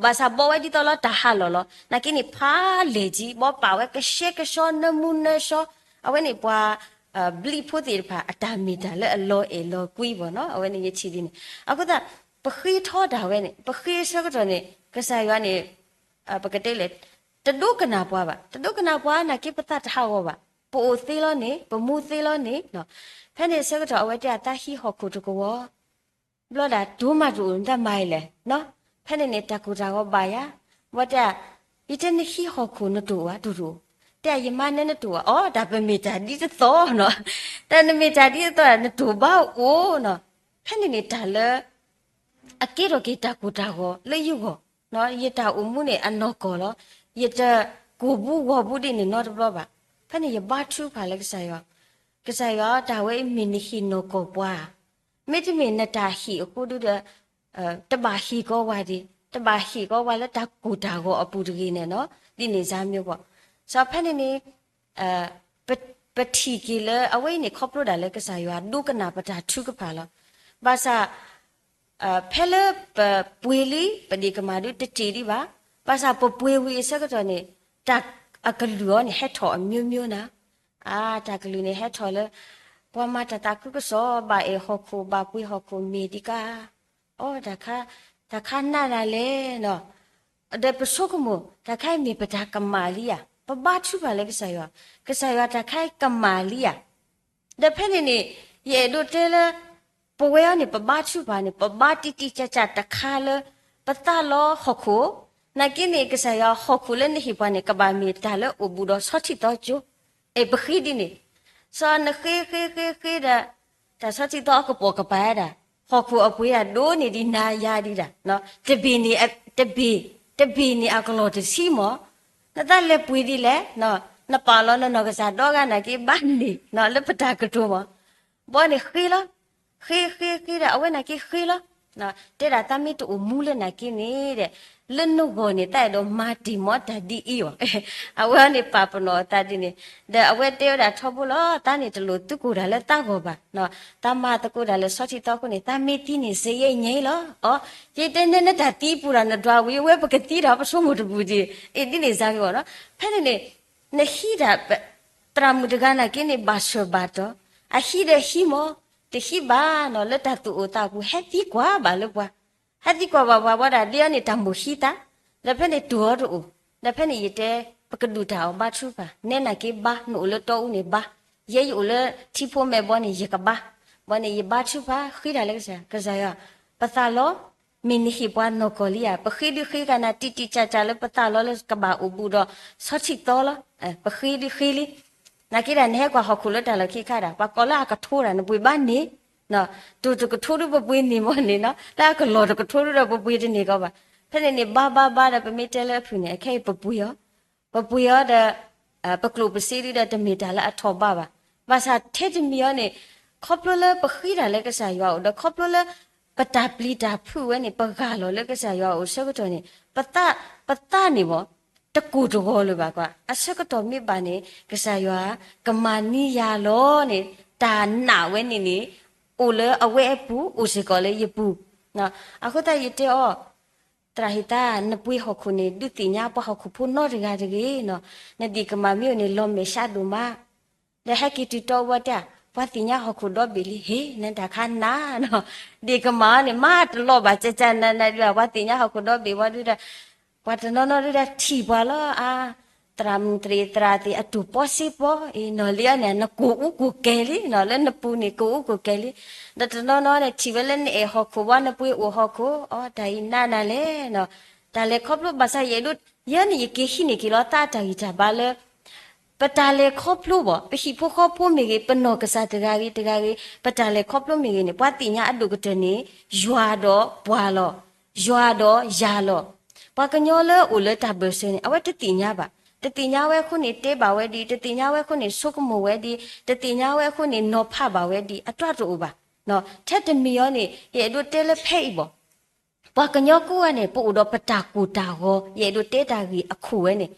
ဘၣ်ဆၣ်ဘီဝဲဒ်သိးလီၤ တၢ်ဟးလီၢ်လီၤ. နာ်က့န့ၣ် ဖးလဲၢ်က့ ဘီပာ်ဝဲကဆှဲကဆှီ နၢမူနၢဆှီ, အဝဲန့ၣ်ပှၤ ဘျံးဖိသ့ၣ်တဖၣ် အတၢ်မ့ၢ်တၢ်လၢအလီၤအဲၣ်လီၤကွံဘၣ်နီၤ, အဝဲန့ၣ်ယထံၣ်ဒ်န့ၣ်. အဃိသတး ပဃ့ထီဒၣ်ဝဲန့ၣ် ပဃ့အဆၢကတီၢ်န့ၣ် ကစၢ်ယွၤန့ၣ် ပကတဲလဲၣ်, တဒိကနၣ်ပှၤဘၣ်, တဒိကနၣ်ပှၤ နာ်က့ပသးတဟးဂီၤဘၣ်, ပအိၣ်သ့လီၤန့ၣ် ပမူသ့လီၤန့ၣ်, ဖဲန့ၣ်အဆၢကတီၢ် အဝဲတဲအသး ဟံးဟီၣ်ခိၣ်တကဝီၤ ဘျီဒၣ် တိၢ်မးတအိၣ် နတမၤအံၤလဲၣ်နီၤ, ဖဲန့ၣ်န့ၣ် တၢ်ကိၢ်တၢ်ဂီၤဘၣ်ယၤ, ဘီတဲ ယတဲနဟံးဟီၣ်ခိၣ် နတအိၣ်ဧါ တအိၣ်တအိၣ်, တဲယမါနဲနတအိၣ်ဧါ, အိ တၢ်ပမ့ၢ်တၢ်ဒ်တသီနီၤ, တၢ်နမ့ၢ်တၢ်ဒ်တသီ နတအိၣ်ဘၣ်အိၣ်နီၤ, ဖဲန့ၣ်န့ၣ် တၢ်လၢ အကဲထီၣ်က့ၤတၢ်ကိၢ်တၢ်ဂီၤလၢယဂီၢ်, ယတၢ်အိၣ်မူန့ၣ် အနီၢ်ကီၢ်လီၤ, ယတကိၢ်ဘူးဂီၤဘူးဒ်န့ၣ်နီတဘျီဘၣ်, ဖဲန့ၣ်ယဘါထုကဖၣ်လၢကစၢ်ယွၤ, ကစၢ်ယွၤ တၢ်ဝဲအံၤမ့ၢ်နဟ့ၣ်နီၢ်ကီၢ်ပှၤ မ့တမ့ၢ်နတၢ်ဟ့ၣ်အဃိဒုဒီး တဘၣ်ဟ့ၣ်ကီးဝဲဒၣ်, တဘၣ်ဟ့ၣ်ကီးဝဲလၢတၢ်ကိၢ်တၢ်ဂီၤအပူၤတဂ့ၤန့ၣ်နီၤ, ဒ်န့ၣ်စါမ့ၢ်ဂီၢ်, စီၤဖဲန့ၣ်န့ၣ် ပထံၣ်က့ၤလၢအဝဲအံၤန့ၣ် ခီဖျိဒၣ်လၢကစၢ်ယွၤဒိကနၣ်ပတၢ်ထုကဖၣ်လီၤ. ဘၣ်ဆၣ် ဖဲလၢပပှ့ၤလံ ပဒ့ၣ်ကမၣ်ဒုတတ့ၢ်ဒံးဘၣ်, ဘၣ်ဆၣ်ပပှ့ၤဝံၤအဆၢကတီၢ်န့ၣ် တၢ်အကလုၢ်အီၤန့ၣ် ဟဲထီၣ်အမျိုးမျိုးနၤ, အါ တၢ်ကလုၢ်န့ၣ် ဟဲထီၣ်လၢ ပှၤမၤတၢ်သးခုကစီၣ် ဘၣ်အဲၣ်ဟီၣ်ခိၣ် ဘၣ်ပှ့ၤဟီၣ်ခိၣ်မ့ၢ်ဒံးကါ, အီ တၢ်ခါနးနၤလဲၣ်နီၤ, ဒီးပဆိကမိၣ် တၢ်ခါအံၤမ့ၢ်ပတၢ်ကမၣ်လံဧါ, ပဘါထုကဖၣ်လၢကစၢ်ယွၤ, ကစၢ်ယွၤတၢ်ခါအံၤကမၣ်လံဧါ, ဒီးဖဲန့ၣ်န့ၣ် ယအဲၣ်ဒိးတဲလၢ ပဝဲအံၤန့ၣ် ပဘါထုကဖၣ်န့ၣ် ပဘါတံၢ်တံၢ်ကၢ်ကၢ်တခါလၢ ပသးလီဟီၣ်ခိၣ်, နာ်က့န့ၣ် ကစၢ်ယွၤဟီၣ်ခိၣ်လၢနဟ့ၣ်ပှၤန့ၣ် ကဘၣ်မ့ၢ်တၢ်လၢအိၣ်ဘူးဒီးဆီထံၣ်သီကၠိ, အဲၣ်ပဃ့ဒ်န့ၣ်, စီၤနဃ့ဃ့ဃ့ဃ့ဒီး တၢ်ဆီထံၣ်သီအကပိာ်ကပၤဒၣ်, ဟီၣ်ခိၣ်အပှ့ၤဒၣ်ဒိၣ်န့ၢ်ဒံးနၤယၤဒံးဒၣ်, တဘ့ၣ်န့ၣ် တဘ့ၣ် တဘ့ၣ်န့ၣ်အကလီၢ်တဆံမး, နသးလဲၤပှ့ၤဒ်လဲၣ်, နပာ်လီၤနနီၢ်ကစၢ်ဒီဂၤနာ်က့ဘၣ်န့ၣ် လၢပတၢ်ကတိၤမး, ဘီန့ၣ်ဃ့လီၤ, ဃ့ဃ့ဃ့ဒီး အဝဲနာ်က့ဃ့လီၤ, တဲဒၣ်သးမ့ၢ်တအိၣ်မူလၢနာ်က့န့ၣ်ဒီး လၢနဂီၢ်န့ၣ် သးအဲၣ်ဒိးမၤတ့ၢ်မီၤတၢ်ဒ်အံၤအီၤ, အဝဲန့ၣ်ပာ်ပနီၣ်အသးဒ်န့ၣ်, ဒီးအဝဲတဲဝဲဒၣ်ထီဘိလီၤ, သးန့ၣ်တလိၣ်သုကိၢ်တၢ်လၢသးဂီၢ်ဘၣ်, သးမၤသကိးတၢ်လၢဆီထံၣ်သီအဃိန့ၣ် သးမ့ၢ်သံန့ၣ် စ့ယဲၢ်ညါလီၤ, အီ ယတဲနဲနတၢ်သံပူၤဒီးနဒွးဝံၤ အဝဲပကသံဒီးပဆိကမိၣ်တပူၤဒံး, အ့ၣ်ဒ်န့ၣ်စါမ့ၢ်ဂီၢ်နီၤ, ဖဲန့ၣ်န့ၣ် နဟံးဒၣ် သရၣ်မုၣ်တဂၤနာ်က့န့ၣ် ဘၣ်ဆၢဘၣ်တီၤ, အဟံးဒီးဟံးမး, တဟံးဘၣ်နီၤ လၢတၢ်သူၣ်အိၣ်သးအိၣ်ပူၤ ဟဲသံကွၢ်ဘၣ်လၢပှၤ, ဟဲသံကွၢ်ဘၣ်ပှၤဝဲဒၣ် ဒ်အံၤန့ၣ် တၢ်မိၣ်ဟံးသး, ဒီးဖဲန့ၣ်တိၢ်အီၤတအိၣ်, ဒီးဖဲန့ၣ်ယတဲ ပကဒုးတၢ်အီၤဘါထုကဖၣ်, နဲနာ်က့ဘါ, နအိၣ်လၢတီအူန့ၣ်ဘါ, ယဲယအိၣ်လၢထံဖိမဲာ်ဘီန့ၣ် ယကဘါ, ဘီန့ၣ် ယဘါထုကဖၣ် ဃ့တၢ်လၢကစၢ်, ကစၢ်ယွၤ, ပသးလီ မ့ၢ်နဟ့ၣ်ပှၤနီၢ်ကီၢ်လံဧါ, ပဃ့ဒုးဃ့ကနၤ တံၢ်တံၢ်ကၢ်ကၢ်လၢပသးလီလၢကဘၣ်အိၣ်ဘူးဒီး ဆီထံၣ်သီလီၤ, ပဃ့ဒုးဃ့လံ, နာ်က့ဒၣ် နဟဲကွၢ်ဟီၣ်ခိၣ်လၢတၢ်လီၢ်ခံခါဒၣ် ပှၤကိးလၢအကထိဒၣ် နပှ့ၤဘၣ်န့ၢ်, တိၢ်တကထိဒုးပပှ့ၤန့ၢ်မးန့ၣ်နီၤ, လၢအကလီၢ်တကထိဒုးဒီးပပှ့ၤတန့ၢ်ကီးဘၣ်, ဖဲန့ၣ်န့ၣ်ဘါဘါဘါဒီး ပမ့ၢ်တဲလၢအဖုၣ်န့ၣ် အခဲအံၤပပှ့ၤအီၤ ပပှ့ၤအီၤဒီး ပကျိၣ်ပစ့ဒုဒီးတမ့ၢ်တၢ်လၢအထီၣ်ဘးဘၣ်. ဘၣ်ဆၣ်ထဲတမံၤအံၤန့ၣ် ခီဖျိလၢပဃ့တၢ်လၢကစၢ်ယွၤအအိၣ်ဒီး ခီဖျိလၢပတၢ်ပျံၤတၢ်ဖုးဝဲန့ၣ် ပဂၢ်လီၤလၢကစၢ်ယွၤအအိၣ်ဆၢကတီၢ်န့ၣ် ပသး, ပသးန့ၣ်မ့ၢ် တကိၢ်တဂီၤလၢၤဘၣ်ကွၢ်. အဆၢကတီၢ်မ့ၢ်ဘၣ်န့ၣ် ကစၢ်ယွၤကမၤန့ၢ်ယၤလီၤန့ၣ် တၢ်နာ်ဝဲန့ၣ်န့ၣ် အိၣ်လၢအဝဲအပူၤ အိၣ်စ့ၢ်ကီးလၢယပူၤ. အဃိသတးယတဲအီၤ သရၣ်ဟ့ၣ်သး နပှ့ၤဟီၣ်ခိၣ်န့ၣ် ဒုးသ့ၣ်ညါပှၤဟီၣ်ခိၣ်ဖိနီတဂၤတဂ့ၤနီၤ. နဒ့ၣ်ကမၣ်မ့ၢ်အိၣ်န့ၣ် လီၤမဲာ်ဆှးဒိၣ်မး. ဒီးဟဲက့ၤတုၤတီဝဲတၢ် ပှၤသ့ၣ်ညါဟီၣ်ခိၣ်ဒီဘ့ၣ်လံ ဟ့ၣ်နတၢ်ခါနၤနီၤ. ဒ့ၣ်ကမၣ်န့ၣ် မၤတလီၤဘၣ် ကကနနဒုး ပှၤသ့ၣ်ညါဟီၣ်ခိၣ်ဒီဘ့ၣ်ဝဲဒုဒီး ပှၤတနီၤနီၤဒုဒီးထံၣ်ပှၤလီၤ. အါ သရၣ်မုၣ်သရၣ်သ့ၣ် အတူၢ်ပီစ့ပီအံၤနီၤ လံအီၤန့ၣ် နကိၢ်အူကိၢ်ကဲလံနီၤ လၢနပူၤန့ၣ် ကိၢ်အူကိၢ်ကဲလံ. ဒီးတနီၤနီၤန့ၣ် ထံၣ်ဝဲလၢနအဲၣ်ဟီၣ်ခိၣ်ဘၣ် နပှ့ၤအိၣ်ဟီၣ်ခိၣ် အီ တၢ်အံၤနးနၤလဲၣ်နီၤ. တၢ်လဲၤခီဖျိဘၣ်ဆၣ် ယအဲၣ်ဒိး ယဲန့ၣ် ယက့ၤဟံးန့ၢ်က့ၤလီၤတၢ်အတၢ်ဂံၢ်တၢ်ဘါလၢ ပတၢ်လဲၤခီဖျိဘၣ် ပဟံၣ်ဖိဃီဖိမ့ၢ်ဂ့ၤ ပနီၢ်ကစၢ်တဂၤဂ့ၤတဂၤဂ့ၤ ပတၢ်လဲၤခီဖျိမ့ၢ်ဂ့ၤန့ၣ် ပှၤသ့ၣ်ညါအဒိၣ်ကတၢၢ်န့ၣ် ယွၤဒီးပှၤလီၤ. ယွၤဒီးယၤလီၤ. ပှၤကညီလၢအိၣ်လၢတၢ်ဘၢၣ်စၢၤန့ၣ် အဝဲတသ့ၣ်ညါဘၣ်. တသ့ၣ်ညါဝဲအဃိန့ၣ် တဲဘၣ်ဝဲဒ်, တသ့ၣ်ညါဝဲအဃိန့ၣ် ဆိကမိၣ်ဝဲဒ်, တသ့ၣ်ညါဝဲအဃိန့ၣ် နီၤဖးဘၣ်ဝဲဒ်, အတၢ်တအိၣ်ဘၣ်. ထဲတမံၤအံၤန့ၣ် ယအဲၣ်ဒိးတဲလၢဖဲအံၤဘၣ် ပှၤကညီကိးဂၤန့ၣ် ပအိၣ်ဒီးပတၢ်ကိၢ်တၢ်ဂီၤ, ယအဲၣ်ဒိးတဲတၢ်ဂ့ၢ်အခိၣ်ဝဲန့ၣ်,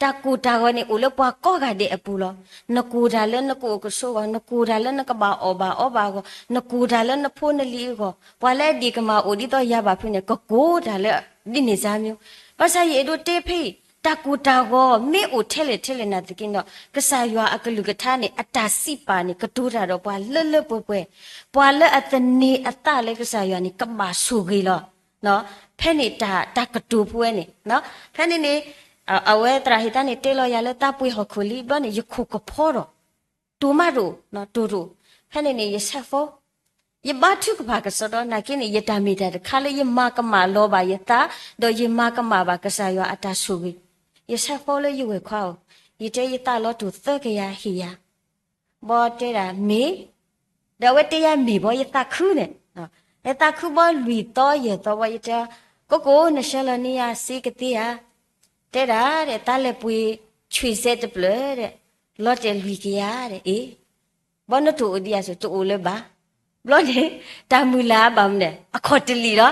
တၢ်ကိၢ်တၢ်ဂီၤန့ၣ် အိၣ်လၢပှၤကိးဂၤဒဲးအပူၤလီၤ. နကိၢ်တၢ်လၢနကအိၣ်ကဆိးအဂီၢ်, နကိၢ်တၢ်လၢနကဘၣ်အီၣ်ဘၣ်အီဘၣ်အဂီၢ်, နကိၢ်တၢ်လၢနဖိနလံၤအဂီၢ်, ပှၤလၢအဒံၣ်ကမၢ်အိၣ်ဒ်သိးယၤဘၣ်ဖုးန့ၣ် ကကိၢ်တၢ်လၢဒ်န့ၣ်စၢ်မံၤ. ဘၣ်ဆၣ်ယအဲၣ်ဒိးတဲဖဲအံၤ, တၢ်ကိၢ်တၢ်ဂီၤ မ့ၢ်အိၣ်ထဲလဲၣ်ထဲလဲၣ်နာ်သက့န့ၣ်ဒီး ကစၢ်ယွၤအကလုၢ်ကထါန့ၣ် အတၢ်စံးပာ်န့ၣ် ကတိၤတၢ်ဒီးပှၤလၢလၢပှဲၤပှဲၤ, ပှၤလၢအသန့ၤအသးလၢကစၢ်ယွၤန့ၣ် ကဘၣ်ဆိၣ်ဂ့ၤလီၤ. ဖဲန့ၣ်တၢ်, တၢ်ကတိၤဖိဝဲန့ၣ်, ဖဲန့ၣ်န့ၣ် အဝဲသရၣ်ဟ့ၣ်သါန့ၣ် တဲလီၤယၤလၢတၢ်ပှ့ၤဟီၣ်ခိၣ်လံဘျီန့ၣ် ယခိၣ်ကဖီထီၣ်, တိၢ်မးတအိၣ်, တိၢ်တအိၣ်, ဖဲန့ၣ်န့ၣ် ယဆဲးဖီ, ယဘါထုကဖၣ်ကစီဒီ နာ်က့န့ၣ် ယတၢ်မ့ၢ်တၢ်တခါလၢယမၤကမၣ်လီၤဘၣ်ယသး, ဒီးယမၤကမၣ်ဘၣ်ကစၢ်ယွၤအတၢ်ဆိၣ်ဂ့ၤ, ယဆဲးဖီလၢယဝဲၢ်ခွါအအိၣ်, ယတဲယသးလီၤတိၢ်သၢကယၤဟ့ၣ်ယၤ ဘီတဲဒၣ်မ့ၢ်, ဒီးအဝဲတဲယၤမ့ၢ်ဘီ ယသးခုန့ၣ်, ယသးခုဘီလွံၢ်သီယဲၢ်သီဘီ ယတဲ, ကိကိ နဆှၢလီၤန့ၢ်ယၤစ့ကသ့ဧါ, တဲဒၣ်ဒီး သးလဲၤပှ့ၤဆွံၣ်စဲတဖျၢၣ်ဒီး လီၤတဲာ်လွံၢ်ကယၤဒီး အ့ၣ်, ဘီနတအိၣ်ဒံးဧါစ့ၢ် တအိၣ်လၢၤဘၣ်, ဘျီန့ၣ် တၢ်မုၢ်လၢ်ဘၣ်မနုၤလဲၣ် အခီၣ်တလံာ်လီၤ,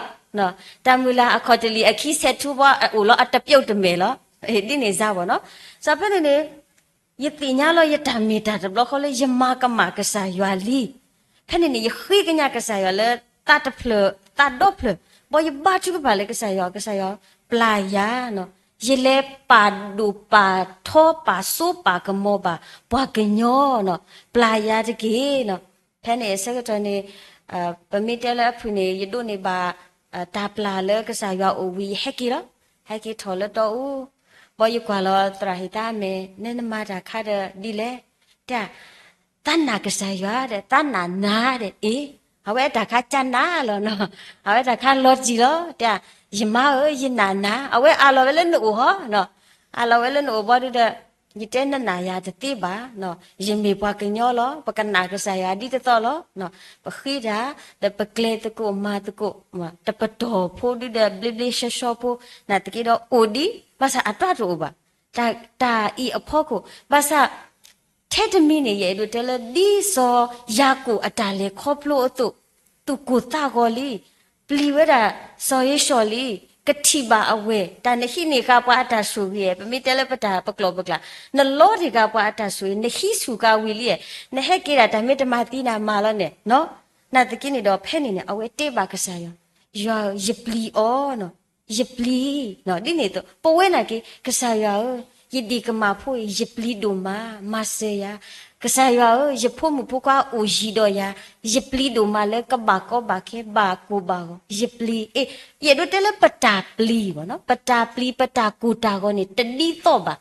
တၢ်မုၢ်လၢ်အခီၣ်တလံာ် အခံဆဲးထူဘီ အိၣ်လီၤအတပျိၣ်တမဲာ်လီၤ, ဒ်န့ၣ်စၢ်ဘီနီၤ, စးဖဲန့ၣ်န့ၣ် ယသ့ၣ်ညါလီၤယတၢ်မ့ၢ်တၢ်တဘျီဃီလၢယမၤကမၣ်ကစၢ်ယွၤလံ, ဖဲန့ၣ်န့ၣ် ယဃ့ကညးကစၢ်ယွၤလၢသးတဖျၢၣ်သးဒီဖျၢၣ်, ဘီယဘါထုကဖၣ်လၢကစၢ်ယွၤ, ကစၢ်ယွၤပျၢ်ယၤ, ယလဲၤပာ်ဒိၣ်ပာ်ထီပာ်စိပာ်ကမီၤဘၣ် ပှၤကညီနီၤ, ပျၢ်ယၤတက့ၢ်နီၤ, ဖဲန့ၣ်အဆၢကတီၢ်န့ၣ် ပမ့ၢ်တဲလၢအဖုၣ်န့ၣ် ယဒိးန့ၢ်ဘၣ် တၢ်ပျၢ်လၢကစၢ်ယွၤအိၣ်ဝံၤ ယဟဲက့ၤလီၤ, ဟဲက့ၤထီၣ်လၢတီအူ, ဘီယကွၢ်လီၤသရၣ်ဟ့ၣ်သါမဲာ် နဲနမၤတၢ်ခါဒီးဒ်လဲၣ်, တဲ သးနာ်ကစၢ်ယွၤဒီး သးနာ်နၤဒီး အ့ၣ်, အဝဲအတၢ်ခါကၢ်နၤလီၤနီၤ, အဝဲတၢ်ခါလီၤတံၢ်လီၤ, တဲ ယမါဧၢ ယနာ်နၤ, အဝဲအးလီၤဝဲလၢနအိၣ်ဟီနီၤ, အးလီၤဝဲလၢနအိၣ်ဘီဒုဒီး ယတဲနနာ်ယၤတသ့ဘၣ်, ယမ့ၢ်ပှၤကညီလီၤ, ပကနာ်ကစၢ်ယွၤဒ်သိးသိးလီၤ, ပဃ့တၢ်, ဒီးပကျဲသကိးမၤသကိး, တပတီၢ်ဖိဒုဒီး ဘျ့ဘျ့ဆှီဆှီဖိ, နာ်သက့ဒီးအိၣ်ဒံး, ဘၣ်ဆၣ်အတၢ်တအိၣ်ဘၣ်, တၢ်အံၤအဖီခိၣ်, ဘၣ်ဆၣ် ထဲတမံၤန့ၣ် ယအဲၣ်ဒိးတဲလၢ ဒ်စီၤယၤကိာ်အတၢ်လဲၤခီဖျိအသိး, သူၣ်ကိၢ်သးဂီၤလံ, ပျံၤဝဲဒၣ်စီၤဧ့ၡီၤလံ, ကထံၣ်ဘၣ်အဝဲၢ်, တၢ်နဟံးန့ၢ်ဃာ်ပှၤအတၢ်ဆိၣ်ဂ့ၤ, ပမ့ၢ်တဲလၢပတၢ်ပကျိာ်ပကျါ, နလီတ့ၢ်ဃာ်ပှၤအတၢ်ဆိၣ်ဂ့ၤ, နဟံးဆူၣ်ဃာ်ဝံၤလံ, နဟဲက့ၤဒၣ်တၢ်မ့ၢ်တမၤသံနၤမၤလီၤန့ၣ်, နာ်သက့န့ၣ်ဒီး ဖဲန့ၣ်န့ၣ် အဝဲတဲဘၣ်ကစၢ်ယွၤ, ယွၤဧၢ ယပျံၤအီၤ ယပျံၤ, ဒ်န့ၣ်အသိး ပဝဲနာ်က့ ကစၢ်ယွၤဧၢ, ယဒ့ၣ်ကမၢ်ဖိအံၤ ယပျံၤဒိၣ်မး, မၤစၢၤယၤ, ကစၢ်ယွၤဧၢ, ယဖိမုၣ်ဖိခွါအိၣ်ယံၤဒီးယၤ, ယပျံၤဒိၣ်မးလၢကဘၣ်ကီဘၣ်ခဲ ဘၣ်ကိၢ်ဘၣ်ဂီၤ, ယပျံၤ, အ့ၣ်, ယအဲၣ်ဒိးတဲလၢပတၢ်ပျံၤဘၣ်နီၤ, ပတၢ်ပျံၤ ပတၢ်ကိၢ်တၢ်ဂီၤန့ၣ် တဒ်သိးဘၣ်,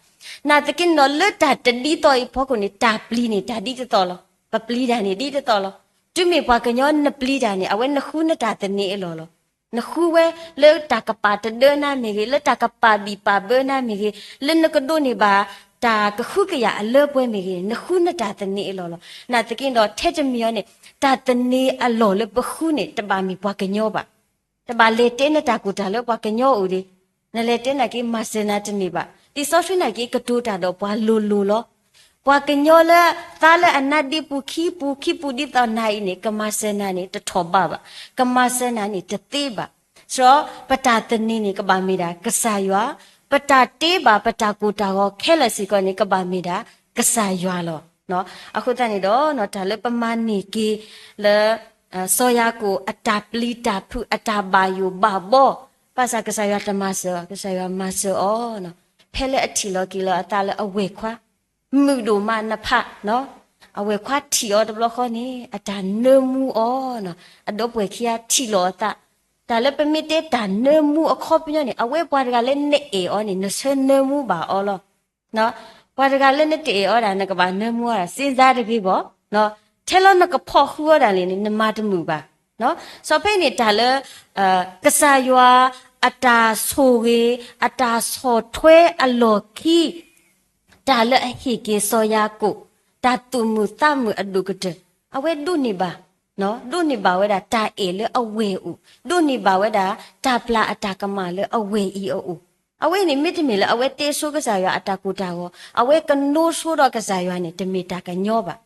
နာ်သက့န့ၣ်ဒီး လၢတၢ်တဒ်သိးအံၤအဖီခိၣ်န့ၣ် တၢ်ပျံၤန့ၣ် တၢ်ဒ်တသိးလီၤ, ပပျံၤတၢ်န့ၣ်ဒ်တသိးလီၤ, တုၤမ့ၢ်ပှၤကညီနပျံၤတၢ်န့ၣ် အဝဲနဃုနတၢ်သန့ၤအလီၢ်လီၤ. နဃုဝဲလၢတၢ်ကပာ်တဒၢနၤမ့ၢ်ဂ့ၤ, လၢတၢ်ကပာ်ဘံၣ်ပာ်ဘၢနၤမ့ၢ်ဂ့ၤ, လၢနကဒိးန့ၢ်ဘၣ်တၢ်ကဟုကယာ်အလၢပှဲၤမ့ၢ်ဂ့ၤ, နဃုနတၢ်သန့ၤအလီၢ်လီၤ. နာ်သက့န့ၣ်ဒီး ထဲတမံၤအံၤန့ၣ် တၢ်သန့ၤအလီၢ်လၢပဃုန့ၣ် တဘၣ်မ့ၢ်ပှၤကညီဘၣ်. တဘၣ်လဲၤတဲနတၢ်ကိၢ်တၢ်လၢပှၤကညီအိၣ်ဒီး, နလဲၤတဲနာ်က့ မၤစၢၤနၤတန့ၢ်ဘၣ်. လံာ်စီဆှံနာ်က့ ကတိၤတၢ်ဒီးပှၤလိၤလိၤလီၤ. ပှၤကညီလၢ သါလၢအနါဒ့ပူၤခံပူၤခံပူၤဒ်သိးနၤအံၤန့ၣ် ကမၤစၢၤနၤန့ၣ် တထီၣ်ဘးဘၣ်. ကမၤစၢၤနၤန့ၣ် တသ့ဘၣ်. စရီ ပတၢ်သန့ၤန့ၣ် ကဘၣ်မ့ၢ်ဒၣ်ကစၢ်ယွၤ, ပတၢ်တ့ဘၣ် ပတၢ်ကိၢ်တၢ်ဂီၤခဲလၢာ်စ့ၢ်ကီးန့ၣ် ကဘၣ်မ့ၢ်ဒၣ်ကစၢ်ယွၤလီၤ. အဃိသတးန့ၣ်ဒီး တၢ်လၢပမၤန့ၢ်က့ၤလၢ စီၤယၤကိာ်အတၢ်ပျံၤတၢ်ဖုး အတၢ်ဘၣ်ယိၣ်ဘၣ်ဘီ, ဘၣ်ဆၣ်ကစၢ်ယွၤတမၤစၢၤအီၤ, ကစၢ်ယွၤမၤစၢၤအီၤ, ဖဲလၢအထံၣ်လီၤက့ၤလီၤအသးလၢအဝဲၢ်ခွါ မုာ်ဒိၣ်မးနဖး, အဝဲၢ်ခွါထံၣ်အီၤတဘျီဃီန့ၣ် အတၢ်နၢမူအီၤ, အဒီပုၢ်ဝဲၢ်ခံဂၤထံၣ်လီၤအသး, တၢ်လၢပမ့ၢ်တဲတၢ်နၢမူအခီပညီန့ၣ် အဝဲပှၤတဂၤလၢနအဲၣ်အီၤန့ၣ် နဆၢနၢမူဘၣ်အီၤလီၤ. ပှၤတဂၤလၢနတအဲၣ်အီၤဒၣ် နကဘၣ်နၢမူအီၤဒၣ် စ့စါတဂ့ၤဘၣ်. ထဲလၢနကဖီၣ်ဃုအီၤဒၣ်လဲာ်န့ၣ် နမၤတမုာ်ဘၣ်. စီၤဖဲန့ၣ်တၢ်လၢ ကစၢ်ယွၤ အတၢ်ဆိၣ်ဂ့ၤ, အတၢ်ဆီၣ်ထွဲအလီၢ်ခံ, တၢ်လၢအဟ့ၣ်က့ၤစီၤယၤကိာ်, တၢ်သူၣ်မုာ်သးမုာ်အဒိၣ်ကတၢၢ်, အဝဲဒိးန့ၢ်ဘၣ်, ဒိးန့ၢ်ဘၣ်ဝဲဒၣ်တၢ်အဲၣ်လၢအဝဲၢ်အအိၣ်, ဒိးန့ၢ်ဘၣ်ဝဲဒၣ် တၢ်ပျၢ်အတၢ်ကမၣ်လၢအဝဲၢ်အံၤအအိၣ်, အဝဲန့ၣ်မ့တမ့ၢ်လၢအဝဲတဲဆိကစၢ်ယွၤအတၢ်ကိၢ်တၢ်ဂီၤ, အဝဲကနိးဆိဒီးကစၢ်ယွၤန့ၣ် တမ့ၢ်တၢ်ကညီဘၣ်.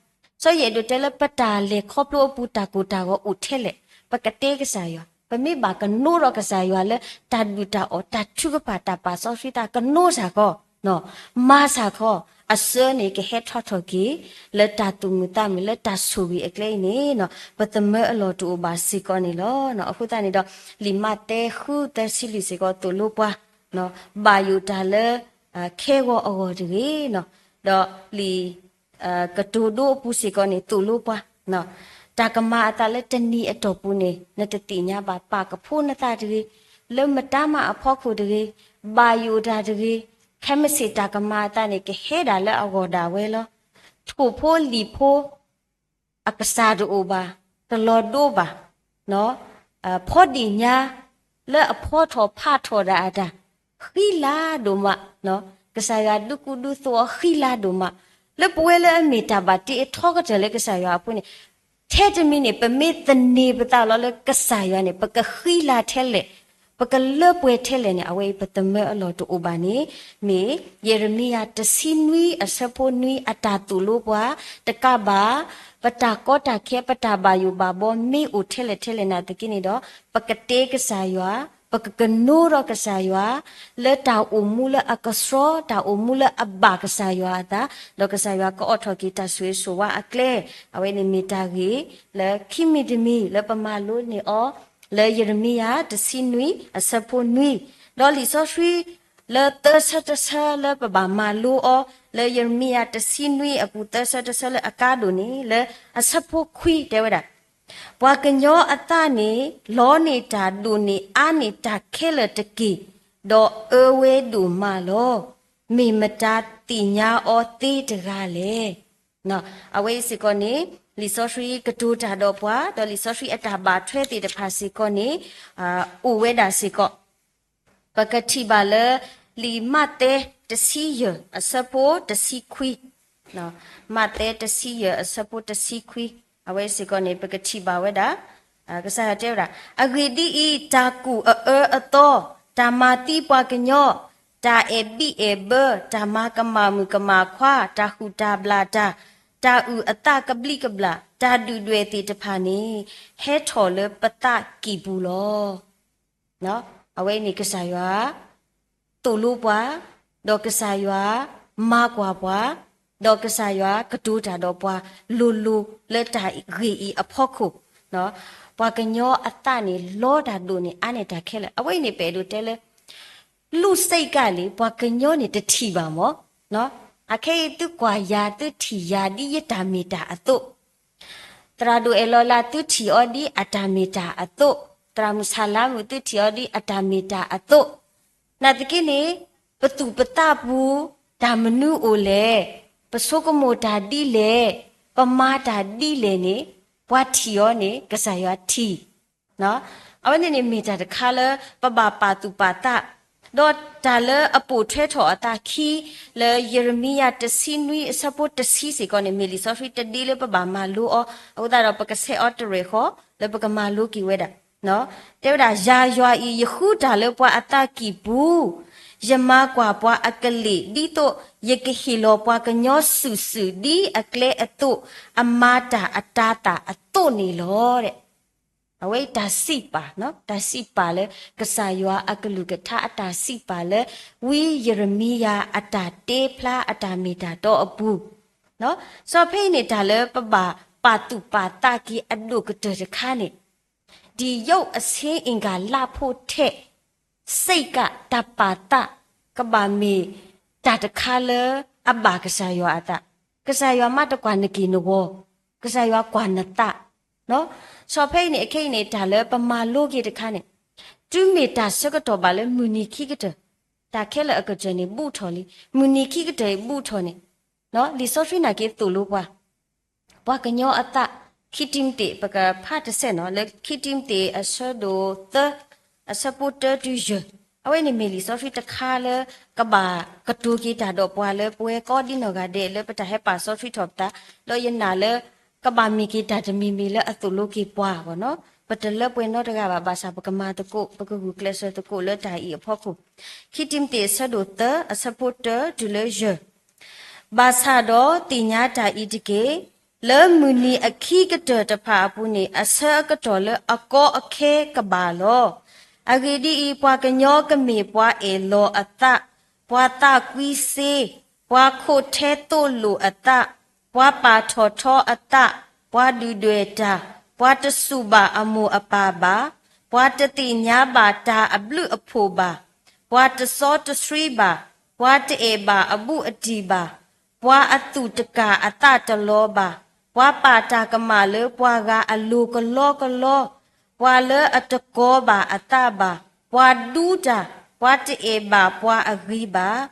စီၤယဲၢ်ဒိးတဲလၢပတၢ်လဲၤခီဖျိအပူၤတၢ်ကိၢ်တၢ်ဂီၤအိၣ်ထဲလဲၣ်, ပကတဲကစၢ်ယွၤ, ပမ့ၢ်ဘၣ်ကနိးဒီးကစၢ်ယွၤလၢတၢ်ဒုၣ်တၢ်အီၣ်တၢ်ထုကဖၣ်တၢ်ပာ်စီဆှံတၢ်ကနိးစ့ၢ်ကီး, မၤစ့ၢ်ကီး, အစၢန့ၣ်ကဟဲထီၣ်ထီၣ်က့ၤ လၢတၢ်သူၣ်မုာ်သးမုာ်လၢတၢ်ဆိၣ်ဂ့ၤအကျဲအံၤန့ၣ်, ပသမၢအလီၢ်တအိၣ်ဘၣ်စ့ၢ်ကီးန့ၣ်လီၤ. အဃိသတးန့ၣ်ဒီး လံာ်မးသဲဃုသၢဆံလွံၢ်စ့ၢ်ကီးသိၣ်လိပှၤ, ဘၣ်ယိၣ်တၢ်လၢ ခဲဂီၤအဂီၢ်တဂ့ၤ, ဒီးလံာ် ကတိၤဒိအပူၤစ့ၢ်ကီးန့ၣ်သိၣ်လိပှၤ, တၢ်ကမၤအသးလၢတနံၤအတီၢ်ပူၤန့ၣ် နတသ့ၣ်ညါဘၣ်, ပာ်ကဖိနသးတဂ့ၤ, လၢမတၤမးအဖီခိၣ်တဂ့ၤ, ဘၣ်ယိၣ်တၢ်တဂ့ၤ, ခဲမုၢ်ဆ့ၣ်တၢ်ကမၤအသးန့ၣ် ကဟဲဒၣ်လၢအဂီၢ်ဒၣ်ဝဲလီၤ. ထိၣ်ဖိလံာ်ဖိ အကစၢ်တအိၣ်ဘၣ်, တလီၤဒိဘၣ်, ဖီဒံၣ်ညါ လၢအဖီထီၣ်ဖးထီၣ်ဒၣ်အတၢ်, ဃံလၤဒိၣ်မး, ကစၢ်ယွၤဒုးကူဒုးသိးအီၤဃံလၤဒိၣ်မး, လၢပဝဲလၢအမ့ၢ်တၢ်ဘၣ်တ့အထီကတၢၢ်လၢကစၢ်ယွၤအဃိန့ၣ်, ထဲတမံၤန့ၣ် ပမ့ၢ်သန့ၤပသးလီၤလၢကစၢ်ယွၤန့ၣ် ပကဃံလၤထဲလဲၣ်, ပကလၢပှဲၤထဲလဲၣ်န့ၣ် အဝဲအံၤပသမၢအလီၢ်တအိၣ်ဘၣ်န့ၣ်, မ့ၢ်ယံးရမံယၤတဆံနွံအဆၢဖိနွံအတၢ်သိၣ်လိပှၤ, တကးဘၣ် ပတၢ်ကီတၢ်ခဲ ပတၢ်ဘၣ်ယိၣ်ဘၣ်ဘီမ့ၢ်အိၣ်ထဲလဲၣ်ထဲလဲၣ်နာ်သက့န့ၣ်ဒီး, ပကတဲကစၢ်ယွၤ, ပကကနိဒီးကစၢ်ယွၤ, လၢတၢ်အိၣ်မူလၢအကဆှီ, တၢ်အိၣ်မူလၢအဘၣ်ကစၢ်ယွၤအသး, ဒီးကစၢ်ယွၤကအိးထီၣ်က့ၤတၢ်ဆိၣ်ဂ့ၤဆိၣ်ဝါအကျဲ, အဝဲန့ၣ်မ့ၢ်တၢ်ဂ့ၢ်လၢခံမံၤတမံၤလၢပမၤလိန့ၢ်အီၤ, လၢယံးရမံယၤတဆံနွံအဆၢဖိနွံ, ဒီးလံာ်စီဆှံ လၢသၢဆၢတဆၢလၢပဘၣ်မၤလိအီၤ, လၢယံးရမံယၤတဆံနွံအပူၤသၢဆၢတဆၢလၢအကါဒိၣ်န့ၣ် လၢအဆၢဖိခွံတဲဝဲဒၣ်, ပှၤကညီအသးန့ၣ် လီန့ၢ်တၢ်ဒိၣ်န့ၢ်အါန့ၢ်တၢ်ခဲလၢာ်တက့ၢ်, ဒီးအၢဝဲဒိၣ်မးလီၤ. မ့ၢ်မတၤသ့ၣ်ညါအီၤသ့တဂၤလဲၣ်. အဝဲအံၤစ့ၢ်ကီးန့ၣ် လံာ်စီဆှံကတိၤတၢ်ဒီးပှၤ, ဒီးလံာ်စီဆှံအတၢ်ဘၣ်ထွဲသ့ၣ်တဖၣ်စ့ၢ်ကီးန့ၣ် အိၣ်ဝဲဒၣ်စ့ၢ်ကီး, ပကထံၣ်ဘၣ်လၢ လံာ်မးသဲတဆံယဲၢ်အဆၢဖိတဆံခွံ, မးသဲတဆံယဲၢ်အဆၢဖိတဆံခွံ, အဝဲစ့ၢ်ကီးန့ၣ် ပကထံၣ်ဘၣ်ဝဲဒၣ်, ကစၢ်ယွၤတဲဝဲဒၣ်, အဂ့ၢ်ဒ်အံၤ, တၢ်ကူၣ်အအၢအသီ, တၢ်မၤသံပှၤကညီ, တၢ်အဲၣ်ဘံၣ်အဲၣ်ဘၢ, တၢ်မၤကမၣ်မုၣ်ကမၣ်ခွါ, တၢ်ဟုၣ်တၢ်ဘျၣ်တၢ်, တၢ်အုၣ်အသးကဘျံးကဘျၣ်, တၢ်ဒုၣ်ဒွဲၣ်သ့ၣ်တဖၣ်န့ၣ် ဟဲထီၣ်လၢပသးကံၢ်ပူၤလီၤ. အဝဲန့ၣ်ကစၢ်ယွၤ သိၣ်လိပှၤ, ဒီးကစၢ်ယွၤ မၤကွၢ်ပှၤ, ဒီးကစၢ်ယွၤကတိၤတၢ်ဒီးပှၤ လိၤလိၤလၢတၢ်ဂ့ၢ်အံၤအဖီခိၣ်, ပှၤကညီအသးန့ၣ် လီတၢ်ဒိၣ်န့ၢ်အါန့ၢ်တၢ်ခဲလၢာ်, အဝဲအံၤန့ၣ် ပအဲၣ်ဒိးတဲလၢ လူၢ်စ့ၢ်ကီးလံ ပှၤကညီန့ၣ်တထံၣ်ဘၣ်မး, အခဲအံၤသုကွၢ်ယၤသုထံၣ်ယၤဒ်ယတၢ်မ့ၢ်တၢ်အသိး, သရၣ်ဒိၣ်အဲၣ်လီၤလးသုထံၣ်အီၤဒ်အတၢ်မ့ၢ်တၢ်အသိး, သရၣ်မုၣ်ဆၣ်လါမုၣ်သုထံၣ်အီၤဒ်အတၢ်မ့ၢ်တၢ်အသိး, နာ်သက့န့ၣ် ပသူၣ်ပသးပူၤ တၢ်မနုၤအိၣ်လဲၣ်, ပဆိကမိၣ်တၢ်ဒ်လဲၣ်, ပမၤတၢ်ဒ်လဲၣ်န့ၣ် ပှၤထံၣ်အီၤန့ၣ် ကစၢ်ယွၤထံၣ် အဝဲန့ၣ်န့ၣ်မ့ၢ်တၢ်တခါလၢ ပဘၣ်ပာ်သူၣ်ပာ်သး, ဒီးတၢ်လၢအပိာ်ထွဲထီၣ်အသးခံ လၢယံးရမံယၤတဆံနွံအဆၢဖိတဆံစ့ၢ်ကီးန့ၣ် မ့ၢ်လံာ်စီဆှံတဒ့လၢပဘၣ်မၤလိအီၤ, အဃိသတးဒီးပကဆဲးအီၤတရဲၣ်ဃီ လၢပကမၤလိက့ၤဝဲဒၣ်, တဲဝဲဒၣ် ယၤယွၤအံၤ ယဃုတၢ်လၢပှၤအသးကံၢ်ပူၤ, ယမၤကွၢ်ပှၤအကလ့ၢ် ဒ်သိးယကဟ့ၣ်လီၤပှၤကညီစုာ်စုာ်ဒ်အကျဲအသိး, အမၤတၢ်အတၤသၣ်အသိးန့ၣ်လီၤ. အဝဲတၢ်စံးပာ်, တၢ်စံးပာ်လၢ ကစၢ်ယွၤအကလုၢ်ကထါအတၢ်စံးပာ်လၢ ဝံယံးရမံယၤအတၢ်တ့ဖျါအတၢ်မ့ၢ်တၢ်တီအပူၤ, စီၤဖဲအံၤန့ၣ် တၢ်လၢပဘၣ်ပာ်သူၣ်ပာ်သးက့ၤအဒိၣ်ကတၢၢ်တခါန့ၣ် ဒ်ယုၢ်အဆ့အ့ၣ်ကၣ်လါဖိထဲ စ့ၢ်ကီးတၢ်ပာ်သး ကဘၣ်မ့ၢ်တၢ်တခါလၢအဘၣ်ကစၢ်ယွၤအသး, ကစၢ်ယွၤမ့ၢ်တကွၢ်နက့ၢ်နဂီၤ, ကစၢ်ယွၤကွၢ်နသး, စီၤဖဲအံၤန့ၣ် အခဲအံၤန့ၣ် တၢ်လၢပမၤလိက့ၤတခါန့ၣ် တုၤမ့ၢ်တၢ်ဆၢကတီၢ်ဘၣ်လၢမုၢ်နံၤခံကတၢၢ်, တၢ်ခဲလၢာ်အကတၢၢ်န့ၣ် ဘူးထီၣ်လံ, မုၢ်နံၤခံကတၢၢ်အံၤဘူးထီၣ်န့ၣ်, လံာ်စီဆှံနာ်က့သိၣ်လိပှၤ, ပှၤကညီအသး, ခံတံၤမသ့း ပကဖးတစဲးနီၤ လၢခံတံၤမသ့းအဆၢဒိၣ်သၢ အဆၢဖိတၢတုၤယဲၢ်, အဝဲန့ၣ်မ့ၢ်လံာ်စီဆှံတခါလၢ ကဘၣ်ကတိၤက့ၤတၢ်ဒီးပှၤလၢပဝဲကိးဒ်နီၢ်ဂၤဒဲးလၢပတၢ်ဟဲပာ်စီဆှံထီၣ်ပသး, ဒီးယနာ်လၢ ကဘၣ်မ့ၢ်က့ၤတၢ်တမံၤမံၤလၢအသိၣ်လိက့ၤပှၤဘၣ်နီၤ, ပတလၢပှဲၤနီတဂၤဘၣ်, ဘၣ်ဆၣ်ပကမၤသကိး ပကဂုာ်ကျဲးစၢးသကိးလၢတၢ်အံၤအဖီခိၣ်, ခံတံၤမသ့းအဆၢဒိၣ်သၢ အဆၢဖိတၢတုၤလၢယဲၢ် ဘၣ်ဆၣ်ဒီးသ့ၣ်ညါတၢ်အံၤတက့ၢ်, လၢမုၢ်နံၤအခံကတၢၢ်တဖၣ်အပူၤန့ၣ် အဆၢအကတီၢ်လၢအကီအခဲကဘၣ်လီၤ. အဂ့ၢ်ဒ်အံၤ, ပှၤကညီကမ့ၢ်ပှၤအဲၣ်လီၤအသး, ပှၤသးကွံစ့, ပှၤခိးထဲသိးလိာ်အသး, ပှၤပာ်ထီၣ်ထီအသး, ပှၤဒုၣ်ဒွဲၣ်တၢ်, ပှၤတစူၢ်ဘၣ်အမိၢ်အပၢ်ဘၣ်, ပှၤတသ့ၣ်ညါဘၣ်တၢ်အဘျုးအဖှိၣ်ဘၣ်, ပှၤတစီတဆှံဘၣ်, ပှၤတအဲၣ်ဘၣ်အဘူးအတံၢ်ဘၣ်, ပှၤအသူၣ်တကၢ်အသးတလီၤဘၣ်, ပှၤပာ်တၢ်ကမၣ်လၢပှၤဂၤအလိၤကလီကလီ, ပှၤလၢအတကိးဘၣ်အသးဘၣ်, ပှၤဒူတၢ်, ပှၤတအဲၣ်ဘၣ်ပှၤအဂ့ၤဘၣ်,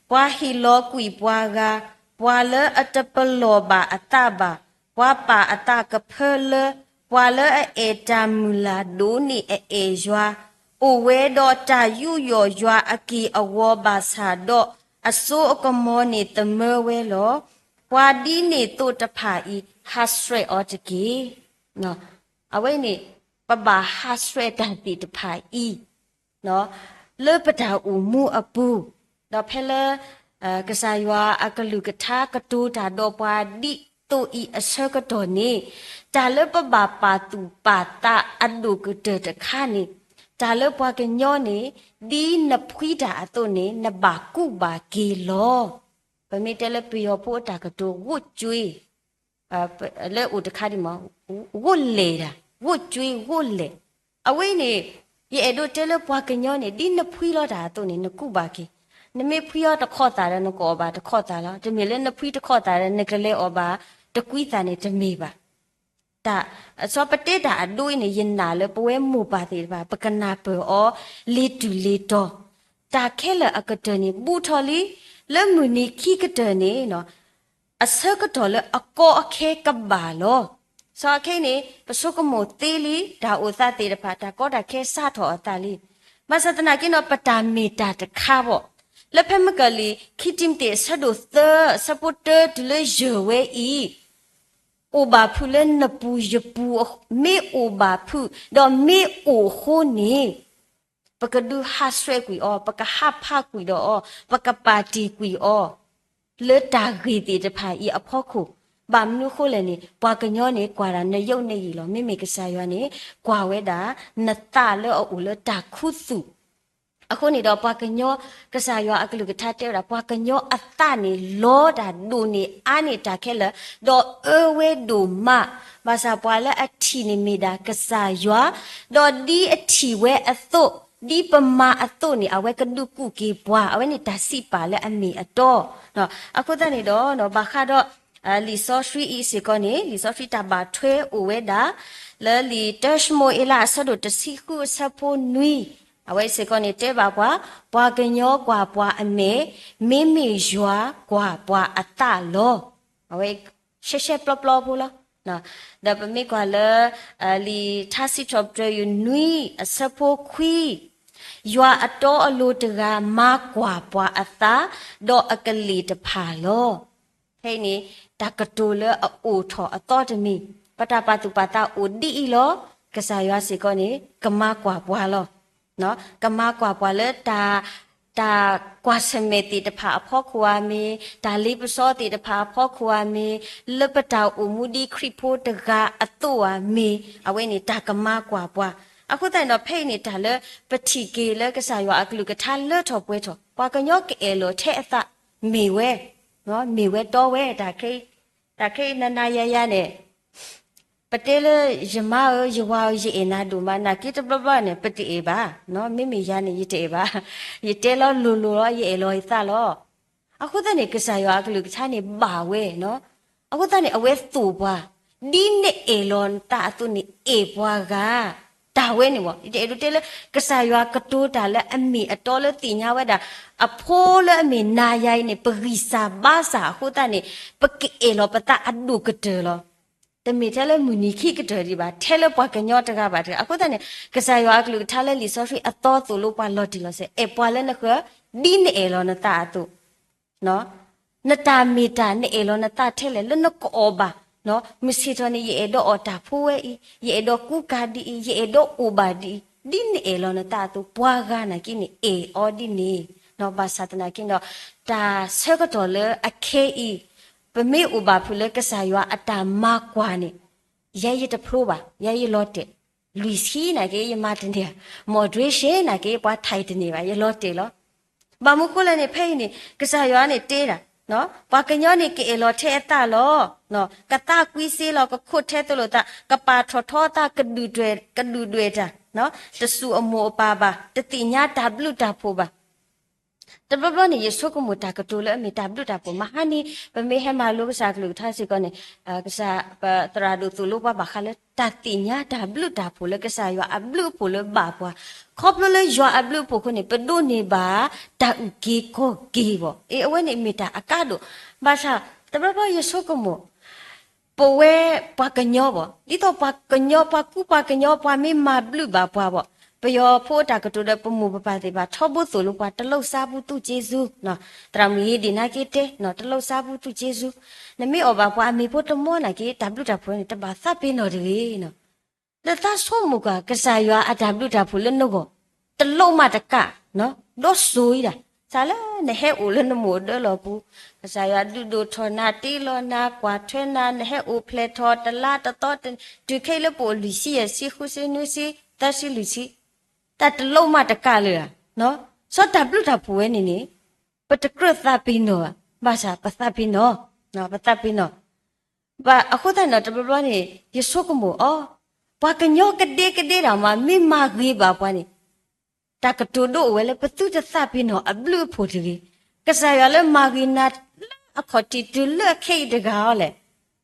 ပှၤဟ့ၣ်လီၤကွံာ်ပှၤဂၤ, ပှၤလၢအတပလီၢ်ဘၣ်အသးဘၣ်, ပှၤပာ်အသးကဖၢလၢ, ပှၤလၢအအဲၣ်တၢ်မုၢ်လၢ်ဒိၣ်န့ၢ်အအဲၣ်ယွၤ, အိၣ်ဝဲဒီးတၢ်ယူးယီၣ်ယွၤအက့ၢ်အဂီၤဘၣ်ဆၣ်ဒီး, အစိအကမီၤန့ၣ်သမၢဝဲလီၤ. ပှၤဒ်န့ၣ်သိးတဖၣ်အံၤ ဟးဆှဲးအီၤတက့ၢ်. အဝဲန့ၣ် ပဘၣ်ဟးဆှဲးတၢ်သ့ၣ်တဖၣ်အံၤ လၢပတၢ်အိၣ်မူအပူၤ, ဒီးဖဲလၢ ကစၢ်ယွၤအကလုၢ်ကထါကတိၤတၢ်ဒီးပှၤဒ်သိးအံၤ အဆၢကတီၢ်န့ၣ်, တၢ်လၢပဘၣ်ပာ်သူၣ်ပာ်သးအဒိၣ်ကတၢၢ်တခါန့ၣ်, တၢ်လၢပှၤကညီန့ၣ် ဒ်နဖှံတၢ်အသိးန့ၣ် နဘၣ်ကူးဘၣ်က့ၤလီၤ. ပမ့ၢ်တဲလၢပယီၤဖိအတၢ်ကတိၤ ဂိၣ်ကၠွ့ လၢအိၣ်တခါဒံးမး, ဂိၣ်လဲၣ်ဒၣ်, ဂိၣ်ကၠွ့ဂိၣ်လဲၣ်. အဝဲန့ၣ် ယအဲၣ်ဒိးတဲလၢပှၤကညီန့ၣ် ဒ်နဖှံလီၤတၢ်အသိးန့ၣ် နကူးဘၣ်က့ၤ, နမ့ၢ်ဖှံအီၤတခီၣ်သးဒီး နကအီၣ်ဘၣ်တခီၣ်သးလီၤ. တမ့ၢ်လၢနဖှံတခီၣ်သးဒီး နကလဲၤအီၣ်ဘၣ်တကွံသးန့ၣ် တမ့ၢ်ဘၣ်. တၢ် စီၤပတဲတၢ်အဒိအံၤန့ၣ် ယနာ်လၢပဝဲမိၢ်ပၢ်သ့ၣ်တဖၣ် ပကနၢ်ပၢၢ်အီၤလ့ၤတူၢ်လ့ၤတီၤ, တၢ်ခဲလၢာ်အကတၢၢ်န့ၣ် ဘူးထီၣ်လံ, လၢမုၢ်နံၤခံကတၢၢ်န့ၣ် အဆၢကတီၢ်လၢအကီအခဲကဘၣ်လီၤ. စီၤအခဲအံၤန့ၣ် ပဆိကမိၣ်သ့လံ တၢ်အိၣ်သးသ့ၣ်တဖၣ် တၢ်ကီတၢ်ခဲစးထီၣ်အသးလံ. ဘၣ်ဆၣ်သနာ်က့ဒီး ပတၢ်မ့ၢ်တၢ်တခါဘၣ်, လၢဖဲမုၢ်ကၢၢ်လံာ် ခံတံၤမသ့း အဆၢဒိၣ်သၢ အဆၢဖိတၢတုၤလၢယဲၢ်ဝဲအံၤ, အိၣ်ဘၣ်ဖုးလၢနပူၤယပူၤ, မ့ၢ်အိၣ်ဘၣ်ဖုး ဒီးမ့ၢ်အိၣ်အဃိန့ၣ် ပကဒုးဟးဆှဲးကွံာ်အီၤ, ပကဟးဖးကွံာ်ဒီးအီၤ, ပကပာ်တ့ၢ်ကွံာ်အီၤ လၢတၢ်ဂ့ၢ်သ့ၣ်တဖၣ်အံၤအဖီခိၣ်, ဘၣ်မနုၤအဃိလဲၣ်န့ၣ် ပှၤကညီန့ၣ် ကွၢ်ဒၣ်နယုၢ်နယံာ်လီၤ. မ့မ့ၢ်ကစၢ်ယွၤန့ၣ် ကွၢ်ဝဲဒၣ် နသးလၢအအိၣ်လၢတၢ်ခူသူၣ် အဃိန့ၣ်ဒီး ပှၤကညီ ကစၢ်ယွၤအကလုၢ်ကထါတဲဝဲဒၣ် ပှၤကညီအသးန့ၣ် လီတၢ်ဒိၣ်န့ၢ်အါန့ၢ်တၢ်ခဲလၢာ်, ဒီးအၢဝဲဒိၣ်မး, ဘၣ်ဆၣ်ပှၤလၢအထံၣ်န့ၣ်မ့ၢ်ဒၣ်ကစၢ်ယွၤ, ဒီးဒ်အထံၣ်ဝဲအသိး, ဒ်ပမၤအသိးန့ၣ် အဝဲကဒုးကူၣ်က့ၤပှၤ, အဝဲန့ၣ်တၢ်စံးပာ်လၢအမ့ၢ်အတီ. အဃိသတးန့ၣ်ဒီး ဘၣ်ဃးဒီး လံာ်စီဆှံအံၤစ့ၢ်ကီးန့ၣ် လံာ်စီဆှံတၢ်ဘၣ်ထွဲအိၣ်ဝဲဒၣ် လၢလံာ်တၢၡမူၤအ့လး အဆၢဒိၣ်တဆံဃု အဆၢဖိနွံ, အဝဲစ့ၢ်ကီးန့ၣ် တဲဘၣ်ပှၤ, ပှၤကညီကွၢ်ပှၤအမဲာ်, မ့မ့ၢ်ယွၤကွၢ်ပှၤအသးလီၤ. အဝဲ ရှဲရှဲပျီပျီဖိလီၤ. ဒီးပမ့ၢ်ကွၢ်လၢ လံာ်ထါစံးထီၣ်ပတြၢၤယွၤနွံ အဆၢဖိခွံ, ယွၤအတီအလိၤတဂၤ မၤကွၢ်ပှၤအသး ဒီးအကလ့ၢ်တဖၣ်လီၤ. ဖဲအံၤန့ၣ် တၢ်ကတိၤလၢအအိၣ်ထီၣ်အသီတမံၤ, ပတၢ်ပာ်သူၣ်ပာ်သးအိၣ်ဒ်အံၤလီၤ. ကစၢ်ယွၤစ့ၢ်ကီးန့ၣ် ကမၤကွၢ်ပှၤလီၤ. ကမၤကွၢ်ပှၤလၢ တၢ်ကွၢ်ဆၢၣ်မဲာ်သ့ၣ်တဖၣ်အဖီခိၣ်ဧါမ့ၢ်, တၢ်လ့ပစီသ့ၣ်တဖၣ်အဖီခိၣ်ဧါမ့ၢ်, လၢပတၢ်အိၣ်မူဒ်ခရံာ်ဖိတဂၤအသိးဧါမ့ၢ်, အဝဲန့ၣ်တၢ်ကမၤကွၢ်ပှၤ. အဃိသတးန့ၣ်ဒီး ဖဲအံၤန့ၣ် တၢ်လၢပထံၣ်က့ၤလၢကစၢ်ယွၤအကလုၢ်ကထါလၢထီၣ်ပှဲၤထီၣ် ပှၤကညီကအဲၣ်လီၤထဲအသး မ့ၢ်ဝဲ, မ့ၢ်ဝဲတီဝဲ, တၢ်ခဲအံၤနၤနၤယၤယၤန့ၣ် ပတဲလၢ ယမါဧၢ ယဝၤဧၢ ယအဲၣ်နၤဒိၣ်မး နာ်က့တဘျီဘျီန့ၣ် ပတအဲၣ်ဘၣ်, မ့မ့ၢ်ယၤန့ၣ် ယတအဲၣ်ဘၣ်, ယတဲလီၤလိၤလိၤလီၤ ယအဲၣ်လီၤယသးလီၤ. အဃိသတးန့ၣ် ကစၢ်ယွၤအကလုၢ်ကထါန့ၣ်ဘၣ်ဝဲ, အဃိသတးန့ၣ် အဝဲသိၣ်ပှၤ, ဒ်နအဲၣ်လီၤနသးအသိးန့ၣ် အဲၣ်ပှၤဂၤ, တၢ်ဝဲန့ၣ်ဘၣ်. ယတအဲၣ်ဒိးတဲလၢ ကစၢ်ယွၤကတိၤတၢ်လၢအမ့ၢ်အတီလၢသ့ၣ်ညါဝဲဒၣ် အဖိလၢအမ့ၢ်နၤယၤအံၤန့ၣ် ပဂံၢ်စၢ်ဘါစၢ်အဃိသတးန့ၣ် ပကအဲၣ်လီၤပသးအဒိၣ်ကတၢၢ်လီၤ. တမ့ၢ်ထဲလၢမုၢ်နံၤခံကတၢၢ်ဒံးဘၣ်, ထဲလၢပှၤကညီတဂၤဘၣ်တဂၤ. အဃိသတးန့ၣ် ကစၢ်ယွၤအကလုၢ်ကထါလၢလံာ်စီဆှံအသီသိၣ်လိပှၤလီၤတံၢ်လီၤဆဲး, အဲၣ်ပှၤလၢနဃၢၤ ဒ်နအဲၣ်လီၤနသးအသိး နတၢ်မ့ၢ်တၢ်နအဲၣ်လီၤနသးထဲလဲၣ် လၢနကအီၣ်ဘၣ်, မုၢ်ဆ့ၣ်ထီၣ်န့ၣ် ယအဲၣ်ဒိးအီၣ်တၢ်ဖိဝဲအံၤ, ယအဲၣ်ဒိးကူကၤဒ်အံၤ, ယအဲၣ်ဒိးအိၣ်ဘၣ်ဒ်အံၤ, ဒ်နအဲၣ်လီၤနသးအသိး ပှၤဂၤနာ်က့န့ၣ် အဲၣ်အီၤဒ်န့ၣ်. ဘၣ်ဆၣ်သနာ်က့ဒီး တၢ်ဆၢကတီၢ်လၢအခဲအံၤ ပမ့ၢ်အိၣ်ဘၣ်ဖုးလၢကစၢ်ယွၤအတၢ်မၤကွၢ်န့ၣ် ယဲယတဖျိဘၣ်, ယဲယလီၤတဲာ်, လွံၢ်ဆံနာ်က့ ယမၤတန့ၢ်, moderation နာ်က့ ပှၤထံၣ်တန့ၢ်ဘၣ်, ယလီၤတဲာ်လီၤ. ဘၣ်မနုၤဃိလဲၣ်န့ၣ် ဖဲအံၤန့ၣ် ကစၢ်ယွၤန့ၣ်တဲဒၣ်, ပှၤကညီန့ၣ် ကအဲၣ်လီၤထဲအသးလီၤ, ကသးကွံစ့လီၤ, ကခိးထဲသိးလိာ်သး, ကပာ်ထီၣ်ထီအသး, ကဒုၣ်ဒွဲၣ်, ကဒုၣ်ဒွဲၣ်တၢ်, တစူၢ်အမိၢ်အပၢ်ဘၣ်, တသ့ၣ်ညါတၢ်ဘျုးတၢ်ဖှိၣ်ဘၣ်. တဘျီဘျီန့ၣ် ယဆိကမိၣ်တၢ်ကတိၤလၢအမ့ၢ်တၢ်ဘျုးတၢ်ဖှိၣ်, မဟါန့ၣ် ပမ့ၢ်ဟဲမၤလိကစၢ်ကလုၢ်ကထါစ့ၢ်ကီးန့ၣ်, ကစၢ် ပသရၣ်ဒိၣ်သိၣ်လိပှၤဘၣ်ဃးလၢ တၢ်သ့ၣ်ညါတၢ်ဘျုးတၢ်ဖှိၣ်လၢကစၢ်ယွၤအဘျုးအဖှိၣ်လၢဘၣ်ပှၤ, ခီဖျိလၢယွၤအဘျုးအဖှိၣ်အဃိန့ၣ် ပဒိးန့ၢ်ဘၣ်တၢ်အုၣ်က့ၤခီၣ်က့ၤဘၣ်. အဝဲန့ၣ်မ့ၢ်တၢ်အကါဒိၣ်, ဘၣ်ဆၣ် တဘျီဘျီယဆိကမိၣ် ပဝဲပှၤကညီဘၣ်, ဒ်သိးပှၤကညီ ပှၤကူပှၤကညီ ပှၤမ့ၢ်မၤဘျုးဘၣ်ပှၤဘၣ်, ပယီၤဖိအတၢ်ကတိၤဒီး ပမိၢ်ပပၢ်သ့ၣ်တဖၣ် ထီဘိသိၣ်လိပှၤ တလုပ်စားဘူးသူ့ကျေးဇူး, သရၣ်မုၣ်ဂ့ၤဒံၣ်နာ်က့တဲ, တလုပ်စားဘူးသူ့ကျေးဇူး, နမ့ၢ်အီၣ်ဘၣ်ပှၤအမ့ၤဖိတမီနာ်က့ တၢ်ဘျုးတၢ်ဖှိၣ်န့ၣ် တဘၣ်သးပ့ၤနီၣ်တဂ့ၤ. ဒီးသးဆိကမိၣ်ကွၢ် ကစၢ်ယွၤအတၢ်ဘျုးတၢ်ဖှိၣ်လၢနဂီၢ် တလိၣ်မးတကး, ဒီးစိၤအံၤဒၣ်, စးလၢနဟဲအိၣ်လၢနမိၢ်အဒၢလီၢ်ပူၤ, ကစၢ်ယွၤဒုးဒိၣ်ထီၣ်နၤ တ့လီၤနၤ ကွၢ်ထွဲနၤ နဟဲအိၣ်ဖျဲၣ်ထီၣ်တလါတသီ, တုၤခဲအံၤလၢပအိၣ်လွံၢ်ဆံယဲၢ်ဆံဃုဆံနွံဆံသၢဆံလွံၢ်ဆံ, တၢ်တလိၣ်မးတကးလၢၤဧါ. စီၤတၢ်ဘျုးတၢ်ဖှိၣ်ဝဲန့ၣ်န့ၣ် ပတကြၢးသးပ့ၤနီၣ်ဘၣ်, ဘၣ်ဆၣ်ပသးပ့ၤနီၣ်, ပသးပ့ၤနီၣ် ဘၣ်အဃိသတးန့ၣ်ဒီး တဘျီဘျီန့ၣ် ယဆိကမိၣ်အီၤ, ပှၤကညီကဒ့ကဒ့ဒၣ်မး မ့ၢ်မၤဂ့ၤဘၣ်ပှၤန့ၣ်, တၢ်ကတိၤဒိအိၣ်ဝဲလၢ ပသုတသးပ့ၤနီၣ်အဘျုးအဖှိၣ်တဂ့ၤ. ကစၢ်ယွၤလၢမၤဂ့ၤနၤလၢအခီၣ်ထံးတုၤလၢအခဲအံၤတဂၤအီၤလဲၣ်.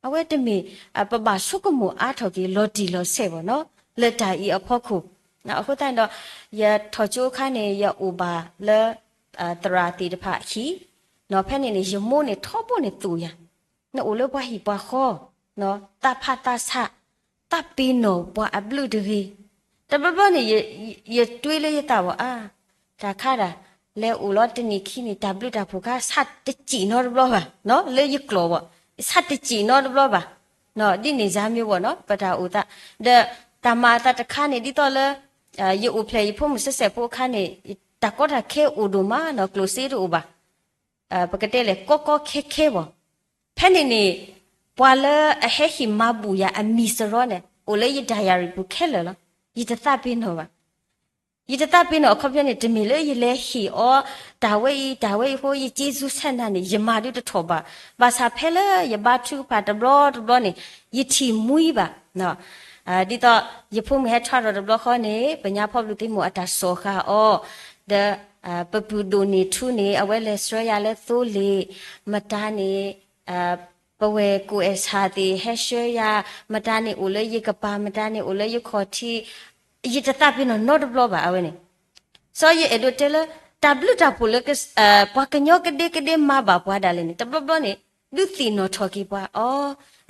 အဝဲတမ့ၢ် ပဘၣ်ဆိကမိၣ်အါထီၣ်က့ၤလီၤတံၢ်လီၤဆဲးဘၣ်နီၤ လၢတၢ်အံၤအဖီခိၣ်. အဃိသတးန့ၣ်ဒီး ယထီၣ်ကၠိအခါန့ၣ် ယအိၣ်ဘၣ်လၢ သရၣ်သ့ၣ်တဖၣ်အဟံၣ်, ဖဲန့ၣ်န့ၣ် ယမိၢ်န့ၣ်ထီဘိန့ၣ်သိၣ်ယၤ, နအိၣ်လၢပှၤဟံၣ်ပှၤဃီ, သးဖးသးဆး, သးပ့ၤနီၣ်ပှၤအဘျုးတဂ့ၤ. တဘျီဘျီန့ၣ် ယတွ့လၢယသးဘၣ်အါ, တၢ်ခါဒၣ် လဲၤအိၣ်လီၤတနံၣ်ခံနံၣ် တၢ်ဘျုးတၢ်ဖှိၣ်ခါ ဆးတစံးနီတဘျီဘၣ်, လၢယကျိာ်ဘၣ်, ဆးတစံးနီတဘျီဘၣ်, ဒ်န့ၣ်စၢ်မ့ၢ်ဝဲနီၤ ပတၢ်အိၣ်သး, ဒီးတၢ်မၤအသးတခါန့ၣ် ဒ်သိးလၢ ယအိၣ်ဖျဲၣ်ယဖိမုၣ်ဆဲးဆဲးဖိအခါန့ၣ် တၢ်ကီတၢ်ခဲအိၣ်ဒိၣ်မးနီၤ ကျိၣ်စ့တအိၣ်ဘၣ်, ပကတဲလဲၣ် ကီကီခဲခဲဘၣ်. ဖဲန့ၣ်န့ၣ် ပှၤလၢအဟဲဟ့ၣ်မၤဘူၣ်ယၤအမံၤစရီန့ၣ် အိၣ်လၢယဒၣ်ယၤရံၣ်ပူၤခဲလၢာ်လီၤ. ယတသးပ့ၤနီၣ်ဘၣ်. ယတသးပ့ၤနီၣ်အခီပညီန့ၣ် တမ့ၢ်လၢယလဲၤဟ့ၣ်အီၤ တၢ်ဝဲအံၤ တၢ်ဝဲအံၤအဃိ ယကျေးဇူးဆဲးနၤန့ၣ် ယမၤဒုးတထီၣ်ဘၣ်. ဘၣ်ဆၣ်ဖဲလၢယဘါထုကဖၣ်တဘျီတဘျီန့ၣ် ယထံၣ်မှံဘၣ် ဒ်သိး ယဖိမုၣ်ဟဲထီၣ်ထီၣ်တဘျီဃီန့ၣ် ပညါဖီဘျုးသ့ၣ်မိၢ်အတၢ်စိာ်ဃာ်အီၤ, ဒီး ပပုၢ်ဒိၣ်န့ၢ်ထူန့ၣ် အဝဲလဲၤဆှၢယၤလၢသိလ့ၣ်, မတၤန့ၣ် ပဝဲၢ်ကိးအဲၣ်ဆၣ်သ့ၣ် ဟဲဆှၢယၤ, မတၤန့ၣ်အိၣ်လၢယကပၤ, မတၤန့ၣ်အိၣ်လၢယခီၣ်ထံး, ယတသးပ့ၤနီၣ်နီတဘျီဘၣ်အဝဲန့ၣ်. စီၤယအဲၣ်ဒိးတဲလၢ တၢ်ဘျုးတၢ်ဖှိၣ်လၢ ပှၤကညီကဒ့ကဒ့မၤဘၣ်ပှၤဒၣ်လဲာ်န့ၣ် တဘျီဘျီန့ၣ် ဒုးသ့ၣ်နီၣ်ထီၣ်က့ၤပှၤ, အိ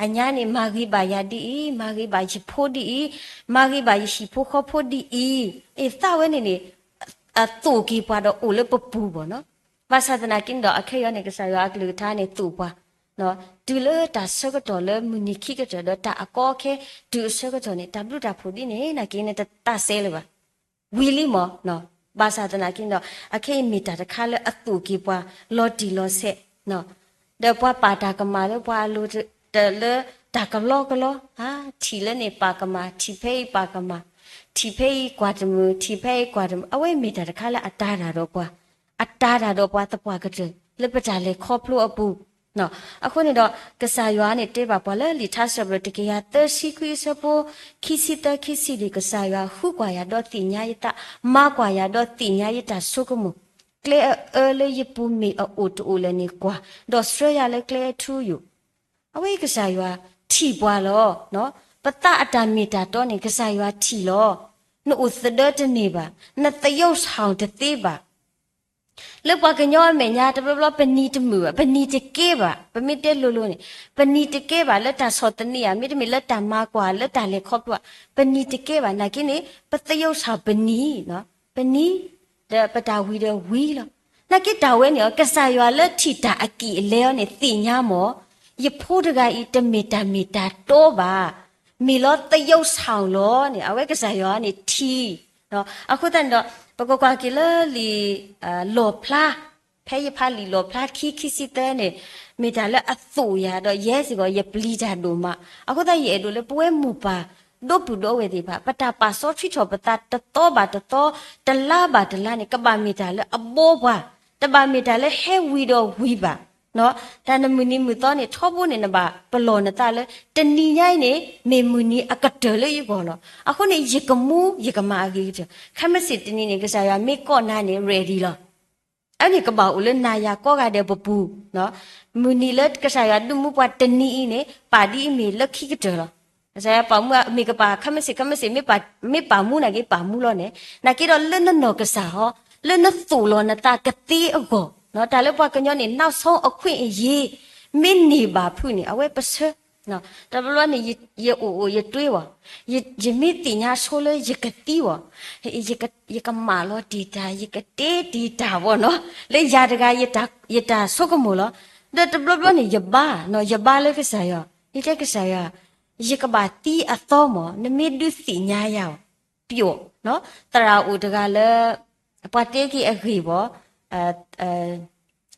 အညါန့ၣ် မၤဂ့ၤဘၣ်ယၤဒ်အံၤ, မၤဂ့ၤဘၣ်ယဖိဒ်အံၤ, မၤဂ့ၤဘၣ်ယဟံၣ်ဖိဃီဖိဒ်အံၤ, အ့ၣ်သးဝဲန့ၣ်န့ၣ် အသိၣ်က့ၤပှၤဒီးအိၣ်လၢပပူၤဘၣ်နီၤ. ဘၣ်ဆၣ်သနာ်က့န့ၣ်ဒီး အခဲအံၤန့ၣ် ကစၢ်ယွၤအကလုၢ်ကထါန့ၣ်သိၣ်ပှၤ, တုၤလၢတၢ်ဆၢကတီၢ်လၢမုၢ်နံၤခံကတၢၢ်ဒီးတၢ်အကီအခဲ တုၤအဆၢကတီၢ်န့ၣ် တၢ်ဘျုးတၢ်ဖှိၣ်ဒ်န့ၣ်နာ်က့န့ၣ် တသးစဲလၢၤဘၣ်. ဝံၤလံမး, ဘၣ်ဆၣ်သနာ်က့န့ၣ်ဒီး အခဲအံၤမ့ၢ်တၢ်တခါလၢအသိၣ်က့ၤပှၤ လီၤတံၢ်လီၤဆဲး, ဒီးပှၤပာ်တၢ်ကမၣ်လၢပှၤအလိၤ တလၢတၢ်ကလီကလီ, ထံၣ်လၢန့ၣ်ပာ်ကမၣ်, ထံၣ်ဖဲအံၤပာ်ကမၣ်, ထံၣ်ဖဲအံၤကွၢ်တမုာ်, ထံၣ်ဖဲအံၤကွၢ်တမုာ်, အဝဲမ့ၢ်တၢ်တခါလၢအတၤတၢ်ဒီးပှၤ, အတၤတၢ်ဒီးပှၤသပှၢ်ကတၢၢ် လၢပတၢ်လဲၤခီဖျိအပူၤ. အဃိန့ၣ်ဒီး ကစၢ်ယွၤန့ၣ်တဲဘၣ်ပှၤလၢလံာ်ထါစၢၤပတြၢၤ တကယၤသၢဆံခွံအဆၢဖိ ခံဆံသၢ ခံဆံလွံၢ် ကစၢ်ယွၤဃုကွၢ်ယၤဒီးသ့ၣ်ညါယသး, မၤကွၢ်ယၤဒီးသ့ၣ်ညါယတၢ်ဆိကမိၣ်, ကျဲအအၢလၢယပူၤမ့ၢ်အအိၣ်တအိၣ်လဲၣ်န့ၣ်ကွၢ်, ဒီးဆှၢယၤလၢကျဲအထူအယိာ်. အဝဲကစၢ်ယွၤထံၣ်ပှၤလီၤ. ပသးအတၢ်မ့ၢ်တၢ်တီန့ၣ် ကစၢ်ယွၤထံၣ်လီၤ. နအိၣ်သဒၢတန့ၢ်ဘၣ်, နသရုပ်ဆောင်တသ့ဘၣ်. လၢပှၤကညီအမဲာ်ညါ တဘျီဘျီပနံၤတမုာ်ဘၣ်, ပနံၤတကဲဘၣ်, ပမ့ၢ်တဲလိၤလိၤန့ၣ်, ပနံၤတကဲဘၣ် လၢတၢ်ဆီၣ်သနံးဧါ, မ့တမ့ၢ်လၢတၢ်မၤကွၢ် လၢတၢ်လဲၤခီဖျိဧါ, ပနံၤတကဲဘၣ်. နာ်က့န့ၣ် ပသယုၢ်ဆၣ်ပနံၤ, ပနံၤ, ဒီးပတၢ်ဝံၤဒီးဝံၤလီၤ. နာ်က့တၢ်ဝဲန့ၣ်အီၤ ကစၢ်ယွၤလၢထံၣ်တၢ်အကံၢ်အလဲအီၤန့ၣ် သ့ၣ်ညါမး, ယဖိတဂၤအံၤ တမ့ၢ်တၢ်မ့ၢ်တၢ်တီဘၣ်, မ့ၢ်လီၤသယုၢ်ဆၣ်လီၤန့ၣ် အဝဲကစၢ်ယွၤန့ၣ်ထံၣ် အဃိသတးန့ၣ်ဒီး ပကကွၢ်က့ၤလၢလံာ် လီၣ်ဖျါ, ဖဲယဖးလံာ်လီၣ်ဖျါခံ ခံဆံသၢန့ၣ်, မ့ၢ်တၢ်လၢအသိၣ်ယၤဒီး ယဲစ့ၢ်ကီး ယပျံၤတၢ်ဒိၣ်မး. အဃိသတး ယအဲၣ်ဒိးလၢပဝဲမိၢ်ပၢ် ဒိၣ်ပုၢ်ဒိၣ်ဝဲၢ်သ့ၣ်တဖၣ် ပတၢ်ပာ်စီဆှံထီၣ်ပသး တသီဘၣ်တသီ, တလါဘၣ်တလါန့ၣ် ကဘၣ်မ့ၢ်တၢ်လၢအဘီပှၤ, တဘၣ်မ့ၢ်တၢ်လၢဟဲဝံၤဒီးဝံၤဘၣ်. တၢ်နမုၢ်နံၤမုၢ်သီန့ၣ် ထီဘိန့ၣ် နဘၣ်ပလီၢ်နသးလၢ တနံၤညါအံၤန့ၣ် မ့ၢ်မုၢ်နံၤအကတၢၢ်လၢယဂီၢ်လီၤ. အဃိန့ၣ် ယကမူ ယကမၤအဂ့ၤကတၢၢ်. ခဲမုၢ်ဆ့ၣ်တနံၤန့ၣ် ကစၢ်ယွၤမ့ၢ်ကိးနၤန့ၣ် ready လီၤ. အန့ၣ်ကဘၣ်အိၣ်လၢနၤယၤကိးဂၤဒဲးပပူၤ, မုၢ်နံၤလၢကစၢ်ယွၤဒုးမူပှၤတနံၤအံၤန့ၣ် ပာ်ဒ်အံၤမ့ၢ်လၢခံကတၢၢ်လီၤ. ကစၢ်ယွၤပာ်မူ မ့ၢ်ကပာ် ခဲမုၢ်ဆ့ၣ် ခဲမုၢ်ဆ့ၣ် မ့ၢ်ပာ်မူနာ်က့ ပာ်မူလီၤန့ၣ်, နာ်က့ဒီးလၢနနီၢ်ကစၢ်ဟီ, လၢနသိၣ်လီၤနသးကသ့အဂီၢ်, တၢ်လၢပှၤကညီန့ၣ် နောက်ဆုံးအခွင့်အရေး မ့ၢ်န့ၢ်ဘၣ်ဖုးန့ၣ် အဝဲပဆၢ တဘျီဘျီန့ၣ် ယအိၣ်အိၣ်ယတွ့ဝဲ, ယမ့ၢ်သ့ၣ်ညါဆိလၢယကသံဝဲ, ယကမၢလီၤတ့ၢ်တၢ် ယကတဲတ့ၢ်တၢ်ဘၣ်နီၤ, လၢယၤတဂၤ ယတၢ်ဆိကမိၣ်လီၤ. ဒီးတဘျီဘျီန့ၣ် ယဘါ, ယဘါလၢကစၢ်ယွၤ, ယတဲကစၢ်ယွၤ, ယကဘၣ်သံအသီမး နမ့ၢ်ဒုးသ့ၣ်ညါယၤအီၤ, ပျီၣ်, သရၣ်အိၣ်တဂၤလၢ ပှၤတဲက့ၤအဂ့ၢ်ဘၣ်,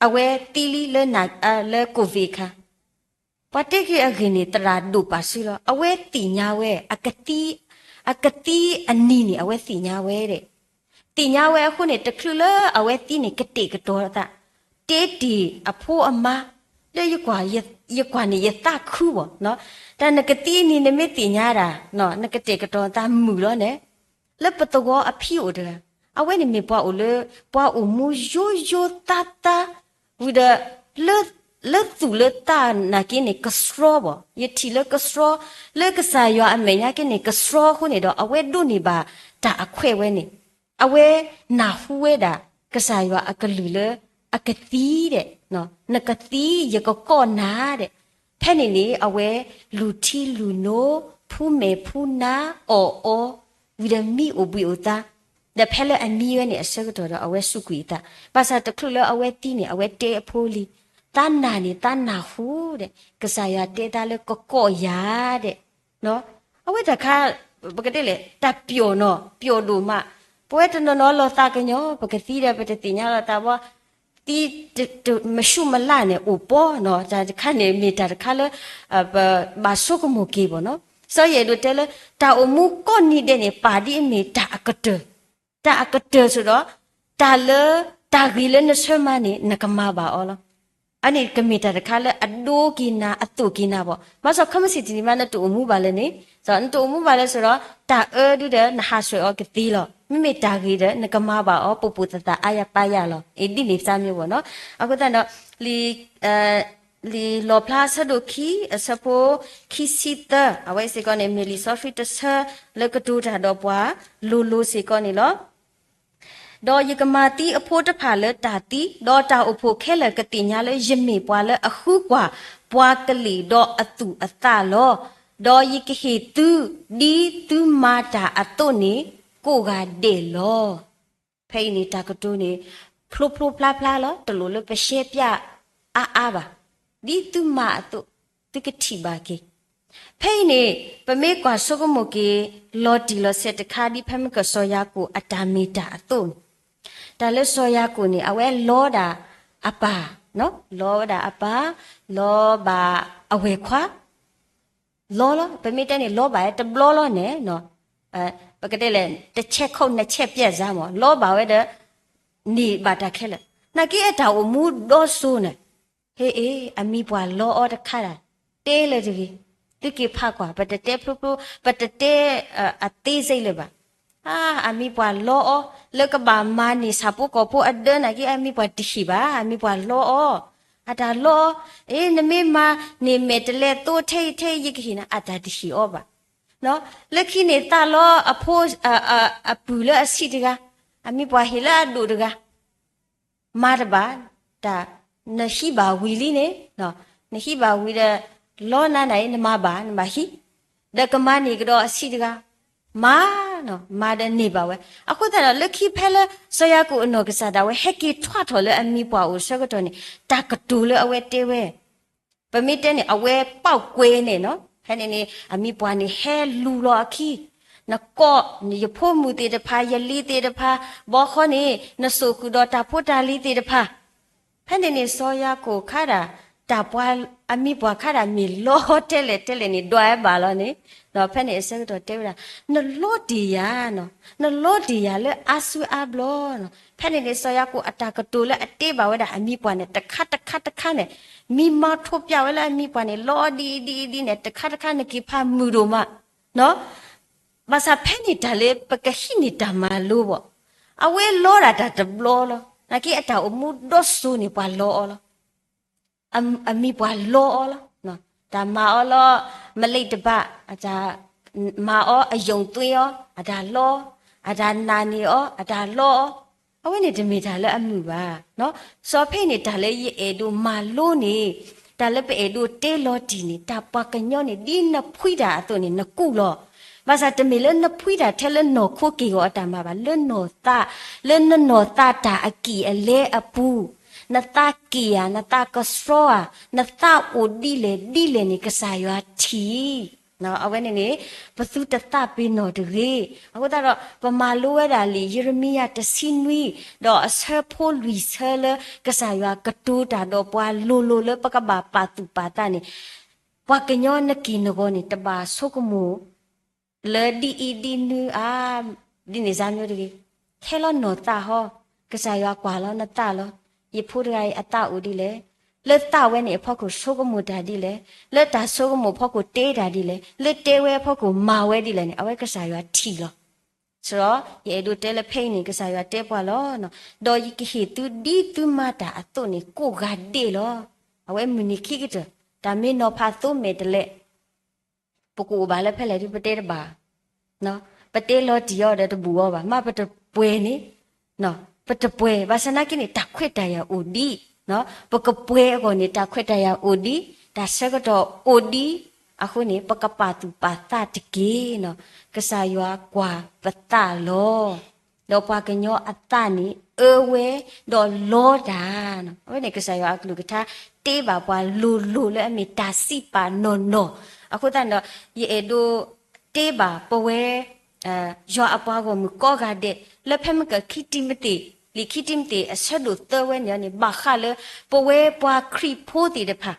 အဝဲသံလံလၢ လၢ COVID အခါ ပှၤတဲက့ၤအဂ့ၢ်န့ၣ် သရၣ်ဒိၣ်ပာ်စုလီၤ. အဝဲသ့ၣ်ညါဝဲ အကသံ, အကသံအနံၤန့ၣ် အဝဲသ့ၣ်ညါဝဲဒၣ်. သ့ၣ်ညါဝဲအဃိန့ၣ် တချုးလၢအဝဲသံန့ၣ် ကတဲာ်ကတီၤအသး, တဲတ့ၢ်အဖိအမါ, လၢယကွၢ်, ယကွၢ်န့ၣ် ယသးခုဘၣ်, တၢ်နကသံအနံၤ နမ့ၢ်သ့ၣ်ညါဒၣ်, နကတဲာ်ကတီၤအသးမုာ်လီၤန့ၣ် လၢပသဝီအဖံအိၣ်တဂၤ, အဝဲန့ၣ်မ့ၢ်ပှၤအိၣ်လၢ ပှၤအိၣ်မူယိယိသးသး, ဝံၤဒီး လၢသူၣ်လၢသးနာ်က့န့ၣ် ကဆှီဘၣ်, ယထံၣ်လၢကဆှီ, လၢကစၢ်ယွၤအမဲာ်ညါက့န့ၣ် ကဆှီအဃိန့ၣ်ဒီး အဝဲဒိးန့ၢ်ဘၣ်တၢ်အခွဲးဝဲန့ၣ်, အဝဲနၢ်ဟူဝဲဒၣ် ကစၢ်ယွၤအကလုၢ်လၢ အကသံဒဲး, နကသံ ယကကိးနၤဒဲး, ဖဲန့ၣ်န့ၣ် အဝဲလူၤထံလူၤနိ, ဖူမဲာ်ဖူနါ, အီၣ်အီ, ဝံၤဒီးမံအိၣ်ဘှံးအိၣ်သါ, ဒီးဖဲလၢအမံဝဲန့ၣ်အဆၢကတီၢ်ဒီး အဝဲစူးကွံာ်အသး, ဘၣ်ဆၣ်တချုးလၢအဝဲသံန့ၣ် အဝဲတဲအဖိလံ, သးနာ်န့ၣ် သးနၢ်ဟူဒဲး, ကစၢ်ယွၤတဲသးလၢကကိးယၤဒဲး အဝဲတၢ်ခါ, ပကတဲလဲၣ် တၢ်ပျီၣ်နီၤ ပျီၣ်ဒိၣ်မး, ပဝဲတနီၤနီၤလီၤသးကညီၤ ပကသံဒီးပတသ့ၣ်ညါလီၤသးဘၣ်, သံတမဆူၣ်မလၢ်န့ၣ် အိၣ်ပီနီၤ, တၢ်တခါန့ၣ် မ့ၢ်တၢ်တခါလၢ ပဘၣ်ဆိကမိၣ်က့ၤဘၣ်နီၤ, စီၤယဲၢ်ဒိးတဲလၢ တၢ်အိၣ်မူကိးနံၤဒဲးန့ၣ် ပာ်ဒ်အမ့ၢ်တၢ်အကတၢၢ်, တၢ်အကတၢၢ်ဆိဒီး တၢ်လၢ တၢ်ဂ့ၤလၢနဆၢမၤန့ၣ် နကမၤဘၣ်အီၤလီၤ. အန့ၣ်ကမ့ၢ်တၢ်တခါလၢအဒိက့ၤနၤအသိၣ်က့ၤနၤဘၣ်, ဘၣ်ဆၣ်ခီမ့ၢ်ဆံးတနံၤမး နတအိၣ်မူဘၣ်လၢန့ၣ်, နတအိၣ်မူဘၣ်လၢဆိဒီး တၢ်အၢဒုဒီး နဟးဆှဲးအီၤကသ့လီၤ, မ့မ့ၢ်တၢ်ဂ့ၤဒီး နကမၤဘၣ်အီၤ ပိာ်ပိာ်သၣ်သၣ်အါယၤပါယၤလီၤ, အဒ်န့ၣ်သးမ့ၢ်ဝဲနီၤ, အဃိသတးဒီး လံာ် လံာ်လီၣ်ဖျါအဆၢဒိၣ်ခံ အဆၢဖိခံဆံသၢ အဝဲစ့ၢ်ကီးန့ၣ် မ့ၢ်လံာ်စီဆှံတဆၢလၢကတိၤတၢ်ဒီးပှၤလိၤလိၤစ့ၢ်ကီးန့ၣ်လီၤ. ဒီးယကမၤသံအဖိတဖၣ်လၢတၢ်သံ, ဒီးတၢ်အိၣ်ဖှိၣ်ခဲလၢာ်ကသ့ၣ်ညါလၢ ယမ့ၢ်ပှၤလၢအဃုကွၢ်ပှၤကလုာ်ဒီးအသူၣ်အသးလီၤ. ဒီးယကဟ့ၣ်သု ဒ်သုမၤတၢ်အသိးန့ၣ် ကိးဂၤဒဲးလီၤ. ဖဲအံၤန့ၣ် တၢ်ကတိၤန့ၣ် ဖျိဖျိဖျါဖျါလီၤ, တလိၣ်လၢပရှဲပျၢ်အါအါဘၣ်, ဒ်သုမၤအသိး သုကထံၣ်ဘၣ်က့ၤ. ဖဲအံၤန့ၣ် ပမ့ၢ်ကွၢ်ဆိကမိၣ်က့ၤ လီၤတံၢ်လီၤဆဲးတခါ ဒ်ဖဲမုၢ်ကီၢ်စီၤယၤကိာ်အတၢ်မ့ၢ်တၢ်အသိးန့ၣ်, တၢ်လၢစီၤယၤကိာ်န့ၣ် အဝဲလီဒၣ်အပၢ်, လီဝဲဒၣ်အပၢ်, လီဘၣ်အဝဲၢ်ခွါ လီလီၤ, ပမ့ၢ်တဲန့ၣ် လီဘၣ်ဝဲတဘျီလီၤန့ၣ်, ပကတဲလဲၣ် တစ်ချက်ခုတ် နှစ်ချက်ပြတ် စၢ်မး လီဘၣ်ဝဲဒီး န့ၢ်ဘၣ်တၢ်ခဲလၢာ်, နာ်က့အတၢ်အိၣ်မူဒီစိၤန့ၣ်, ဟ့ၣ်အ့ၣ် အမံၤပှၢ်လီအီၤတခါဒၣ်, တဲလၢတဂ့ၤ, သုက့ၤဖးကွၢ် ပတတဲဖျိဖျိ, ပတတဲ အသေးစိတ် လၢၤဘၣ်. အါ အမံၤပှၢ်လီအီၤ, လၢကဘၣ်မၤန့ၢ်ဆၣ်ဖိကီၢ်ဖိအဒၢနာ်က့ အမံၤပှၢ်တဟ့ၣ်ဘၣ်, အမံၤပှၢ်လီအီၤ, အတၢ်လီအီၤ, အ့ နမ့ၢ်မၤန့ၢ်မဲာ်တဲးလဲးသိထဲအံၤထဲအံၤ ယကဟ့ၣ်နၤ အတၢ်တဟ့ၣ်အီၤဘၣ်. လၢခံန့ၣ်သးလီအဖိ အပုၢ်လၢအဆံးတဂၤ, အမံၤပှၢ်ဟ့ၣ်လၢအဒိၣ်တဂၤ မၤတဘၣ်, တၢ်နဟံးဘၣ်ဝံၤလံန့ၣ်, နဟံးဘၣ်ဝံၤဒီး လီနၤနၤအံၤ နမၤဘၣ် နဘၣ်ဟံး, ဒီးကမၤန့ၢ်ကဒီးအဆံးတဂၤ, မၤ, မၤဒီးန့ၢ်ဘၣ်ဝဲ. အဃိသတးဒီး လၢခံဖဲလၢ စီၤယၤကိာ်အနီၢ်ကစၢ်ဒၣ်ဝဲ ဟဲက့ၤထွါထီၣ်လၢအမံၤပှၢ်အိၣ်ဆၢကတီၢ်န့ၣ် တၢ်ကတိၤလၢအဝဲတဲဝဲ ပမ့ၢ်တဲန့ၣ် အဝဲပီၣ်ကွဲန့ၣ်နီၤ, ဖဲန့ၣ်န့ၣ် အမံၤပှၢ်န့ၣ်ဟဲလူၤလီၤအခံ, နကိး ယဖိမုၣ်သ့ၣ်တဖၣ် ယလံၤသ့ၣ်တဖၣ်, ဘီဃီန့ၣ် နစိာ်ဃုာ်ဒီးတၢ်ဖိတၢ်လံၤသ့ၣ်တဖၣ်. ဖဲန့ၣ်န့ၣ် စီၤယၤကိာ်ခါဒၣ် တၢ်ပှၤ အမံၤပှၢ်ခါဒၣ်မ့ၢ်လီတဲလဲၣ်တဲလဲၣ်န့ၣ် ဒွးဝဲဘၣ်လီၤန့ၣ်, ဒီးဖဲန့ၣ်အဆၢကတီၢ်တဲဝဲဒၣ် နလီတ့ၢ်ယၤနီၤ, နလီတ့ၢ်ယၤလၢအါစုအါဘျီနီၤ. ဖဲန့ၣ်န့ၣ် စီၤယၤကိာ်အတၢ်ကတိၤလၢအတဲဘၣ်ဝဲဒၣ်အမံၤပှၢ်န့ၣ် တခါတခါတခါန့ၣ် မံမၤထိးပၠးဝဲလၢအမံၤပှၢ်န့ၣ် လီဒ်အံၤဒ်အံၤဒ်န့ၣ် တခါတခါနက့ၤဖးမုာ်ဒိၣ်မး ဘၣ်ဆၣ်ဖဲန့ၣ်တၢ်လၢပကဟံးန့ၢ်တၢ်မၤလိဘၣ်, အဝဲလီဒၣ်တၢ်တဘျီလီၤ. နာ်က့အတၢ်အိၣ်မူဒီစိၤန့ၣ် ပှၤလီအီၤလီၤ. အမံၤပှၢ်လီအီၤလီၤ. တၢ်မၤအီၤလီၤ မလိၣ်တဘၣ်, အတၢ်မၤအီၤအယုၣ်သွ့အီၤ အတၢ်လီ, အတၢ်နာ်န့ၢ်အီၤ အတၢ်လီအီၤ, အဝဲန့ၣ်တမ့ၢ်တၢ်လၢအမုာ်ဘၣ်. စီၤဖဲန့ၣ်တၢ်လၢယအဲၣ်ဒိးမၤလိန့ၣ်, တၢ်လၢပအဲၣ်ဒိးတဲလီၤတံၢ်န့ၣ် တၢ်ပှၤကညီန့ၣ် ဒ်နဖှံတၢ်အသိးန့ၣ် နကူၣ်လီၤ. ဘၣ်ဆၣ်တမ့ၢ်လၢနဖှံတၢ်ထဲလၢနီၢ်ခိက့ၢ်ဂီၤအတၢ်မၤဘၣ်, လၢနီၢ်သး, လၢနနီၢ်သးတၢ်အကံၢ်အလဲအပူၤ, နသးက့ၢ်ဧါ, နသးကဆှီဧါ, နသးအိၣ်ဒ်လဲၣ်ဒ်လဲၣ်န့ၣ် ကစၢ်ယွၤထံၣ် အဝဲန့ၣ်န့ၣ် ပသုတသးပ့ၤနီၣ်တဂ့ၤ. အဃိသတးဒီး ပမၤလိဝဲဒၣ်လံာ်ယံးရမံယၤတဆံနွံ ဒီးအဆၢဖိလွံၢ်ဆၢလၢ ကစၢ်ယွၤကတိၤတၢ်ဒီးပှၤလိၤလိၤလၢပကဘၣ်ပာ်သူၣ်ပာ်သးန့ၣ်, ပှၤကညီနက့ၢ်နဂီၤန့ၣ် တဘၣ်ဆိကမိၣ် လၢဒ်အံၤဒ်နုၤအါ, ဒ်န့ၣ်စါမ့ၢ်တဂ့ၤ, ဟဲလီၤနီၢ်သးဟီ, ကစၢ်ယွၤကွၢ်လီၤနသးလီၤ. ယဖိတဂၤအံၤအသးအိၣ်ဒ်လဲၣ်, လၢသးဝဲန့ၣ်အဖီခိၣ်ဆိကမိၣ်တၢ်ဒ်လဲၣ်, လၢတၢ်ဆိကမိၣ်အဖီခိၣ်တဲတၢ်ဒ်လဲၣ်, လၢတဲဝဲအဖီခိၣ်မၤဝဲဒ်လဲၣ်န့ၣ် အဝဲကစၢ်ယွၤထံၣ်လီၤ. စရီ ယအဲၣ်ဒိးတဲလၢဖဲအံၤန့ၣ် ကစၢ်ယွၤတဲပှၤလီၤ. ဒီးယကဟ့ၣ်သုဒ်သုမၤတၢ်အသိးန့ၣ် ကိးဂၤဒဲးလီၤ. အဝဲမုၢ်နံၤခံကတၢၢ် တၢ်မ့ၢ်နီၤဖးသိမဲာ်တလဲး ပကအိၣ်ဘၣ်လၢဖဲလဲၣ်ဒုပတဲတဘၣ်, ပတဲလီၤတံၢ်အီၤဒီးတဘူၣ်အီၤဘၣ်, မ့ၢ်ပတပှဲၤန့ၣ်, ပတပှဲၤ ဘၣ်ဆၣ်နာ်က့န့ၣ် တၢ်ခွဲးတၢ်ယာ်အိၣ်ဒံး, ပကပှဲၤအဂီၢ်န့ၣ် တၢ်ခွဲးတၢ်ယာ်အိၣ်ဒံး, တၢ်ဆၢကတီၢ်အိၣ်ဒံး, အဃိန့ၣ် ပကပာ်သူၣ်ပာ်သးတက့ၢ်. ကစၢ်ယွၤကွၢ်ပသးလီၤ. ဒီးပှၤကညီအသးန့ၣ် အၢဝဲ ဒီးလီတၢ်, အဝဲန့ၣ်ကစၢ်ယွၤအကလုၢ်ကထါ တဲဘၣ်ပှၤလိၤလိၤလၢအမ့ၢ်တၢ်စံးပာ်နီၢ်နီၢ်, အဃိသတးဒီး ယအဲၣ်ဒိးတဲဘၣ်ပဝဲ ယွၤအပှၤဂီၢ်မုၢ်ကိးဂၤဒဲး လၢဖဲမ့ၢ်ကခံတံၤမသ့း, လံာ်ခံတံၤမသ့းအဆၢဒိၣ်သၢဝဲန့ၣ်န့ၣ် ဘၣ်ဃးလၢ ပဝဲပှၤခရံာ်ဖိသ့ၣ်တဖၣ်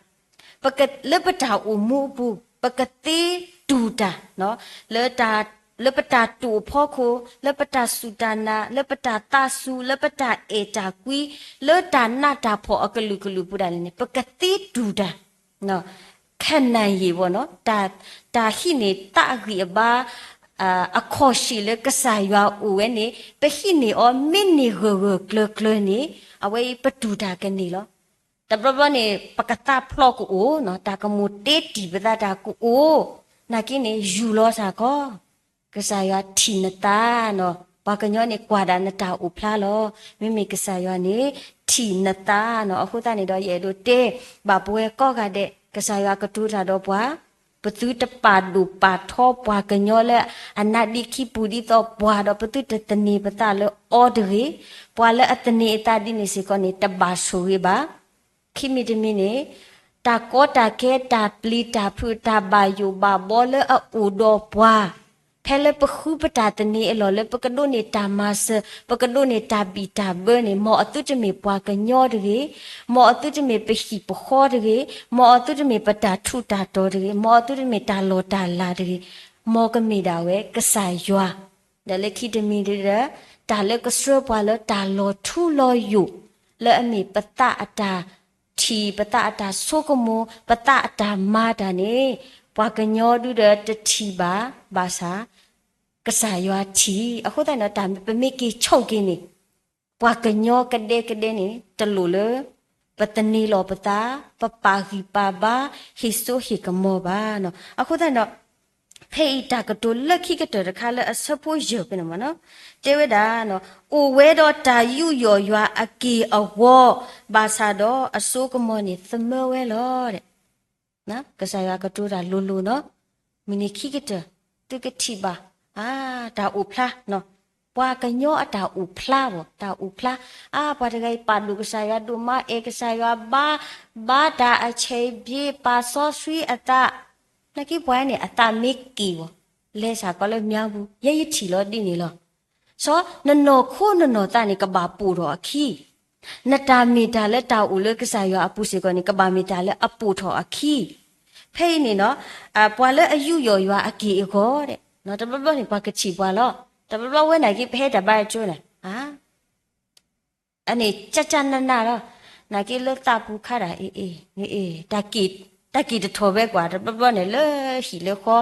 ပက လၢပတၢ်အိၣ်မူအပူၤ ပကသ့တူၢ်တၢ်, လၢတၢ် လၢပတၢ်တူၢ်အဖီခိၣ်, လၢပတၢ်စူၢ်တၢ်နာ်, လၢပတၢ်သးစူၤ, လၢပတၢ်အဲၣ်တၢ်ကွံ, လၢတၢ်နးတၢ်ဖှီၣ်အကလုာ်ကလုာ်ပူၤဒၣ်လဲာ်န့ၣ် ပကသ့တူၢ်တၢ် ခနၣ်ယံာ်ဘၣ်နီၤ, တၢ်ဟံးန့ၢ်သးအဂံၢ်အဘါ အခီၣ်ဆံၣ်လၢကစၢ်ယွၤအိၣ်ဝဲန့ၣ် ပဟံးန့ၢ်အီၤမ့ၢ်န့ၢ်ဂၢၢ်ဂၢၢ်ကျၢၤကျၢၤန့ၣ် အဝဲအံၤပတူၢ်တၢ်ကန့ၢ်လီၤ. တဘျီဘျီန့ၣ် ပကသးဖျိးကအိၣ်, တၢ်ကမိၣ်တ့တံၢ်ပသးတၢ်ကအိၣ်, နာ်က့န့ၣ် ယူၢ်လီၤစ့ၢ်ကီး ကစၢ်ယွၤထံၣ်နသးနီၤ, ပှၤကညီန့ၣ်ကွၢ်ဒၣ်နတၢ်အိၣ်ဖျါလီၤ. မ့မ့ၢ်ကစၢ်ယွၤန့ၣ် ထံၣ်နသးနီၤ. အဃိသတးန့ၣ်ဒီး ယအဲၣ်ဒိးတဲဘၣ်ပဝဲကိးဂၤဒဲး, ကစၢ်ယွၤကတိၤတၢ်ဒီးပှၤ, ပသုတပာ်ဒိၣ်ပာ်ထီပှၤကညီလၢအနါဒ့ခံပူၤဒ်သိးပှၤဒီး ပသုတသန့ၤပသးလၢအီၤတဂ့ၤ. ပှၤလၢအသန့ၤအသးဒ်န့ၣ်စ့ၢ်ကီးန့ၣ် တဘၣ်ဆိၣ်ဂ့ၤဘၣ်. ခံမံၤတမံၤန့ၣ် တၢ်ကီတၢ်ခဲ တၢ်ပျံၤတၢ်ဖုး တၢ်ဘၣ်ယိၣ်ဘၣ်ဘီလၢအအိၣ်ဒီးပှၤ, ဖဲလၢပဃုပတၢ်သန့ၤအလီၢ်လၢပကဒိးန့ၢ်တၢ်မၤစၢၤ ပကဒိးန့ၢ်တၢ်ဘံၣ်တၢ်ဘၢန့ၣ် မ်အသုတမ့ၢ်ပှၤကညီတဂ့ၤ, မ်အသုတမ့ၢ်ပဟံၣ်ပဃီတဂ့ၤ, မ်အသုတမ့ၢ်ပတၢ်ထူးတၢ်တီၤတဂ့ၤ, မ်အသုတမ့ၢ်တၢ်လီၢ်တၢ်လၤတဂ့ၤ, မ်ကမ့ၢ်ဒၣ်ဝဲကစၢ်ယွၤ ဒီးလၢခံတမံၤဒီး တၢ်လၢကဆှၢပှၤလၢတၢ်လီၤထူလီၤယိာ် လၢအမ့ၢ်ပသးအတၢ်ထံၣ် ပသးအတၢ်ဆိကမိၣ် ပသးအတၢ်မၤတၢ်န့ၣ် ပှၤကညီဒုဒီးတထံၣ်ဘၣ် ဘၣ်ဆၣ် ကစၢ်ယွၤထံၣ်. အဃိသတးန့ၣ် တၢ်ပမ့ၢ်က့ၤဆိၣ်က့ၤန့ၣ် ပှၤကညီကဒဲကဒဲန့ၣ် တလိၣ်လၢ ပသန့ၤလီၤပသး, ပပာ်ဂံၢ်ပာ်ဘါ, ဟ့ၣ်စိဟ့ၣ်ကမီၤဘၣ်နီၤ. အဃိသတးန့ၣ်ဒီး ဖဲအံၤတၢ်ကတိၤလၢခံကတၢၢ်တခါလၢအဆၢဖိယဲၢ်ဖဲန့ၣ်မ့ၢ်နီၤ, တဲဝဲဒၣ်, အိၣ်ဝဲဒီးတၢ်ယူးယီၣ်ယွၤအက့ၢ်အဂီၤ, ဘၣ်ဆၣ်ဒီးအစိကမီၤန့ၣ်သမၢဝဲလီၤ. ကစၢ်ယွၤကတိၤတၢ်လိၤလိၤနီၤ, မုၢ်နံၤခံကတၢၢ် သုကထံၣ်ဘၣ် တၢ်အိၣ်ဖျါ, ပှၤကညီအတၢ်အိၣ်ဖျါဘၣ်, တၢ်အိၣ်ဖျါ, အါ ပှၤတဂၤအံၤပာ်ဒိၣ်ကစၢ်ယွၤဒိၣ်မး အဲၣ်ကစၢ်ယွၤဘါ, ဘါတၢ်အဆဲးဘျ့ ပာ်စီဆှံအသး, နာ်က့ပှၤန့ၣ် အသးမ့ၢ်က့ၢ်ဘၣ်, လဲၤစ့ၢ်ကီးလၢမၠါပူၤ ယဲယထံၣ်လီၤဒ်န့ၣ်လီၤ. စီၤ နနီၢ်ခိနနီၢ်သးန့ၣ် ကဘၣ်ပိာ်ထီၣ်အခံ, နတၢ်မ့ၢ်တၢ်လၢတၢ်အိၣ်လၢကစၢ်ယွၤအပူၤစ့ၢ်ကီးန့ၣ် ကဘၣ်မ့ၢ်တၢ်လၢအပိာ်ထီၣ်အခံ. ဖဲအံၤန့ၣ်နီၤ, ပှၤလၢအယူးယီၣ်ယွၤအက့ၢ်အဂီၤ, တဘျီဘျီန့ၣ် ပှၤကထံၣ်ပှၤလီၤ, တဘျီဘျီဝဲနာ်က့ ပဟဲတၢ်ဘါယွၤကၠိန့ၣ် အန့ၣ် ကၠၢ်ကၠၢ်နးနးလီၤ, နာ်က့လၢသးပူၤခါတၢ် အ့ၣ် တၢ်က့ၢ်တထီၣ်ဝဲကွၢ် တဘျီဘျီန့ၣ် လၢဟံၣ်လၢဃီ,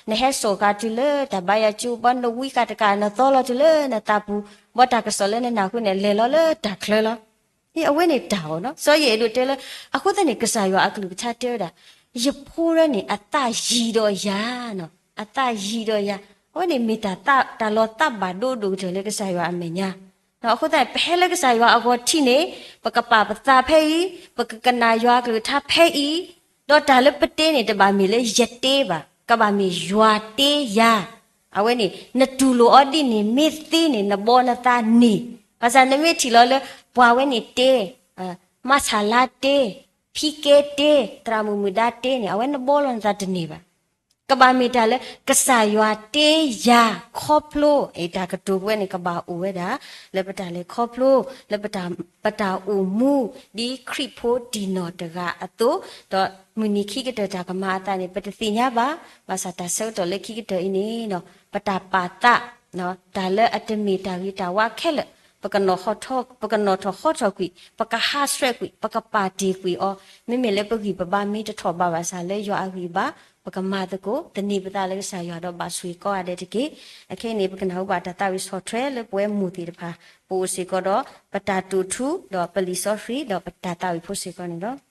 နဟဲစိာ်ဃာ်တုၤလၢတၢ်ဘါယွၤကၠိ ဘၣ်နဝံဃာ်တကး နသီလီၤတုၤလၢနသးပူၤ, ဘၣ်တၢ်ကစီၣ်လၢနနၢ်ဟူန့ၣ် လဲၤလီၤလၢတၢ်ချၢလီၤ. အဝဲန့ၣ်တၢ်အီၤနီၤ, စီၤယဲၢ်အဲၣ်ဒိးတဲလၢ အဃိသတးန့ၣ် ကစၢ်ယွၤအကလုၢ်ကထါတဲဝဲဒၣ်, ယဖိဒၣ်န့ၣ် အသးယံၤဒီးယၤ, အသးယံၤဒီးယၤ, အဝဲန့ၣ်မ့ၢ်တၢ် တၢ်လီၤသးဘၣ်ဒိဒိၣ်ကတၢၢ်လၢကစၢ်ယွၤအမဲာ်ညါ. အဃိသတးန့ၣ် ပဟဲလၢကစၢ်ယွၤအဂီၢ်ထံးန့ၣ် ပကပာ်ပသးဖဲအံၤ, ပကကနၣ်ယွၤအကလုၢ်ကထါဖဲအံၤ, ဒီးတၢ်လၢပတဲန့ၣ် တဘၣ်မ့ၢ်လၢယတဲဘၣ်, ကဘၣ်မ့ၢ်ယွၤတဲယၤ. အဝဲန့ၣ် နတူၢ်လိာ်အီၤဒ်န့ၣ် မ့ၢ်သ့န့ၣ် နဘီနသးန့ၣ်, ဘၣ်ဆၣ်နမ့ၢ်ထံၣ်လီၤလၢ ပှၤဝဲန့ၣ်တဲ, မဆါလါတဲ, ဖံကဲတဲ, သရၣ်မုၣ်မုၣ်ဒါတဲန့ၣ် အဝဲနဘီလီၤနသးတန့ၢ်ဘၣ်. ကဘၣ်မ့ၢ်တၢ်လၢ ကစၢ်ယွၤတဲယၤခီဖျိ, အတၢ်ကတိၤဝဲန့ၣ် ကဘၣ်အိၣ်ဝဲဒၣ် လၢပတၢ်လဲၤခီဖျိ, လၢပတၢ်အိၣ်မူ ဒ်ခရံာ်ဖိတံၢ်နီၢ်တဂၤအသိး, ဒီးမုၢ်နံၤခံကတၢၢ်တၢ်ကမၤအသးန့ၣ် ပတသ့ၣ်ညါဘၣ်, ဘၣ်ဆၣ်တၢ်ဆၢကတီၢ်လၢခံကတၢၢ်အံၤန့ၣ် ပတၢ်ပာ်သး တၢ်လၢအတမ့ၢ်တၢ်ဂ့ၤတၢ်ဝါခဲလၢာ်, ပကနီၣ်ထီၣ်ဟီထီၣ်ကွံာ်, ပကဟးဆှဲးကွံာ်, ပကပာ်တ့ၢ်ကွံာ်အီၤ, မ့မ့ၢ်လၢပဂံၢ်ပဘါမ့ၢ်တထီၣ်ဘးဘၣ်ဆၣ်လၢယွၤအဂံၢ်ဘါ, ပကမၤသကိး သန့ၤပသးလၢကစၢ်ယွၤဒီးဘၣ်ဆိၣ်ဂ့ၤကိးဂၤဒဲးတက့ၢ်. အခဲအံၤန့ၣ် ပကနၢ်ဟူဘၣ်တၢ်သးဝံၣ်ဆီၣ်ထွဲလၢပဝဲမိၢ်သ့ၣ်တဖၣ်, ပအိၣ်စ့ၢ်ကီးဒီး ပတၢ်တိာ်ထူ ဒီးပလံာ်စီဆှံ ဒီးပတၢ်သးဝံၣ်ဖိစ့ၢ်ကီးန့ၣ်လီၤ.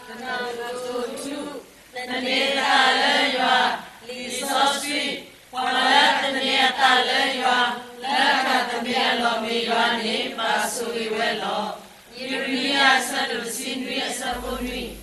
တၢ ကနၣ်တိာ်ထူ, သန့ၤသးလၢယွၤ, လံာ်စီဆှံ, ပှၤလၢအသန့ၤအသးလၢယွၤ, လၢတၢ်သန့ၤအလီၢ်မ့ၢ်ယွၤန့ၣ် ဘၣ်ဆိၣ်ဂ့ၤဝဲလီၤ. ယံးရမံယၤ အဆၢဒိၣ်တဆံနွံ အဆၢဖိနွံ.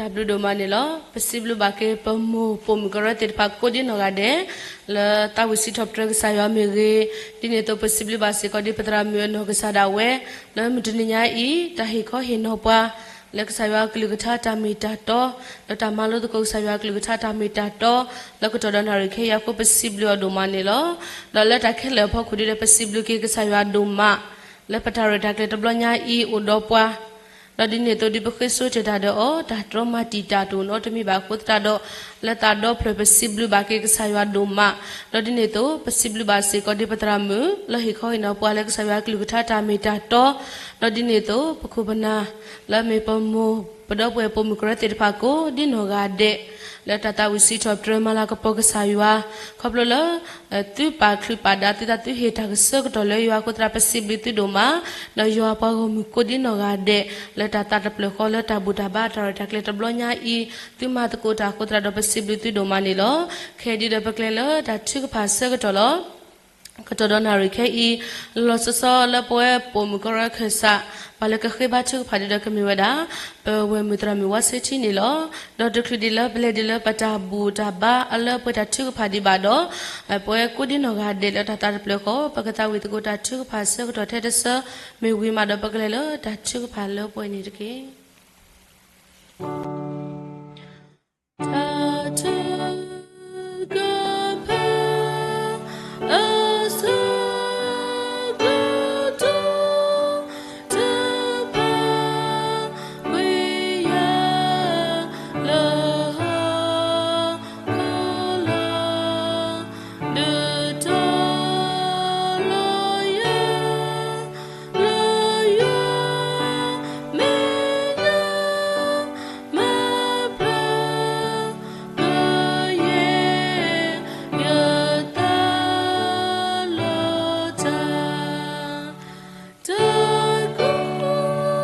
တၢ်ဘျုးဒိၣ်မးန့ၣ်လီၤ. ပစံးဘျုးဘၣ်က့ၤပမိၢ်ပိာ်မုၣ်ကရၢသ့ၣ်တဖၣ်ကိးဒ်နီၢ်ဂၤဒဲး လၢသးဝံၣ်စံးထီၣ်ပတြၢၤကစၢ်ယွၤမ့ၢ်ဂ့ၤ, ဒ်န့ၣ်အသိးပစံးဘျုးဘၣ်စ့ၢ်ကီးဒ်ပသရၣ်မုၣ်အနီၢ်ကစၢ်ဒၣ်ဝဲ လၢမုၢ်တနံၤညါအံၤ တၢ်ဟ့ၣ်ခီဟ့ၣ်နီၤပှၤ လၢကစၢ်ယွၤအကလုၢ်ကထါတၢ်မ့ၢ်တၢ်တီ, လၢတၢ်မၤလိသကိးကစၢ်ယွၤအကလုၢ်ကထါတၢ်မ့ၢ်တၢ်တီ လၢကတီၢ်ဒီးနၣ်ရံၣ်ခဲအံၤအဃိ ပစံးဘျုးအီၤဒိၣ်မးန့ၣ်လီၤ. ဒီးလၢတၢ်ခဲလၢာ်အဖီခိၣ်ဒ်ဒီး ပစံးဘျုးက့ၤကစၢ်ယွၤဒိၣ်မး လၢပတၢ်ရဲၣ်တၢ်ကျဲၤတဘျီညါအံၤအိၣ်ဒီးပှၤ ဒီးဒ်န့ၣ်အသိးဒ်ပဃ့စိတၢ်ဒီးအီၤ တၢ်တြီမၤတံာ်တာ်တအိၣ်နီတမံၤဘၣ်အဃိသတးဒီး လၢသးဒီဖျၢၣ်ပစံးဘျုးဘၣ်က့ၤကစၢ်ယွၤဒိၣ်မး, ဒီးဒ်န့ၣ်အသိး ပစံးဘျုးဘၣ်စ့ၢ်ကီးဒ်ပသရၣ်မုၣ် လၢဟ့ၣ်ခီဟ့ၣ်နီၤပှၤလၢကစၢ်ယွၤအကလုၢ်ကထါတၢ်မ့ၢ်တၢ်တီ, ဒီးဒ်န့ၣ်အသိး ပခိၣ်ပနၢ် လၢမ့ၢ်ပမိၢ်ပဒီပုၢ်ဝဲၢ်ပိာ်မုၣ်ကရၢသ့ၣ်တဖၣ်ကိးဒ်နီၢ်ဂၤဒဲး လၢတၢ်သးဝံၣ်စံးထီၣ်ပတြၢၤမၤလၤကပီၤကစၢ်ယွၤ ခီဖျိလၢ သုပာ်ချုးပာ်ဒါသုသး သုဟ့ၣ်တၢ်ကဆၢကတီၢ်လၢယွၤအဃိသတး ပစံးဘျုးသုဒိၣ်မး, ဒီးယွၤအပှၤဂီၢ်မုၢ်ကိးဒ်နီၢ်ဂၤဒဲး လၢတၢ်သးတဖျၢၣ်ဃီလၢတၢ်ဘူၣ်တၢ်ဘါတၢ်ရဲၣ်တၢ်ကျဲၤတဘျီညါအံၤ သုမၤသကိးတၢ်အဃိသတးဒီး ပစံးဘျုးသုဒိၣ်မးန့ၣ်လီၤ. ခဲအံၤဒ်ဒီးပကျဲၤလၢတၢ်ထုကဖၣ်ဆၢကတီၢ်လီၤ. ကတီၢ်ဒီးနၣ်ရံၣ်ခဲအံၤ လီၤဆီဆီလၢပဝဲပိာ်မုၣ်ကရၢခၢၣ်စး ပှၤလၢကဃ့ဘါထုကဖၣ်ဒ်ဒီးကမ့ၢ်ဝဲဒၣ် ပဝဲၢ်မုၣ်သရၣ်မုၣ်ဝါဆ့ထံန့ၣ်လီၤ. ဒီးတချုးဒံးလၢပလဲၤဒံးလၢပတၢ်ဘူၣ်တၢ်ဘါအလၢပှဲၤတၢ်ထုကဖၣ်ဒံးဘၣ်ဒီး ပဝဲကိးဒ်နီၢ်ဂၤဒဲးလၢတၢ်သးတဖျၢၣ်ဃီ ပကသးဝံၣ်သကိးတၢ်ထုကဖၣ်ဆၢကတီၢ်ထဲတဆၢ မ့ၢ်ဝံၤမးဒီးပကလဲၤလၢတၢ်ထုကဖၣ်လၢပှဲၤန့ၣ်တက့ၢ်. တၢ်ထုကဖၣ် အဆၢကတီၢ် တဖၣ် ကွံာ်ယၤ လၢဟီၣ်ခိၣ်လာ် ဒုးတီၤလီၤယၤ လၢယွၤမဲာ်ညါ မၤဖျါ ကယဲၢ်ယသးလီၤတၢ် တၢ်ကူၣ်တၢ်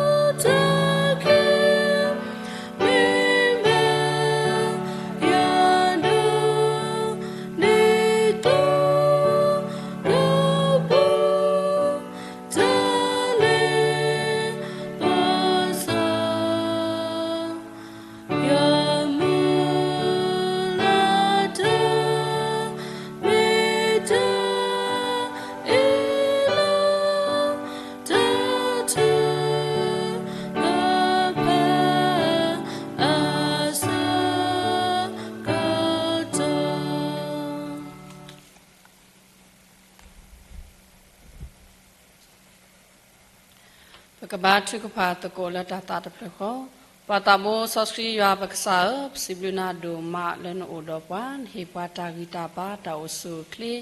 က့ၤ မ့ၢ်ဘၣ်ယၤဒီး ဒ်သိးဒီးပူၤ တၢ်လဲၤပစီ ယွၤမုၢ်လၢ်တၢ် မ့ၢ်တၢ်အ့ၣ်လိာ် တၢ်ထုကဖၣ် အဆၢကတီၢ် ပကဘါထုကဖၣ်သကိးလၢတၢ်သးတဖျၢၣ်ဃီ, ပှၤသးဘိစီဆှံယွၤပကစၢ်ဧၢ, ပစံးဘျုးနၤဒိၣ်မးလၢနအိၣ်ဒီးပှၤ, နဟ့ၣ်ပှၤတၢ်ဂံၢ်တၢ်ဘါတၢ်အိၣ်ဆူၣ်အိၣ်ချ့,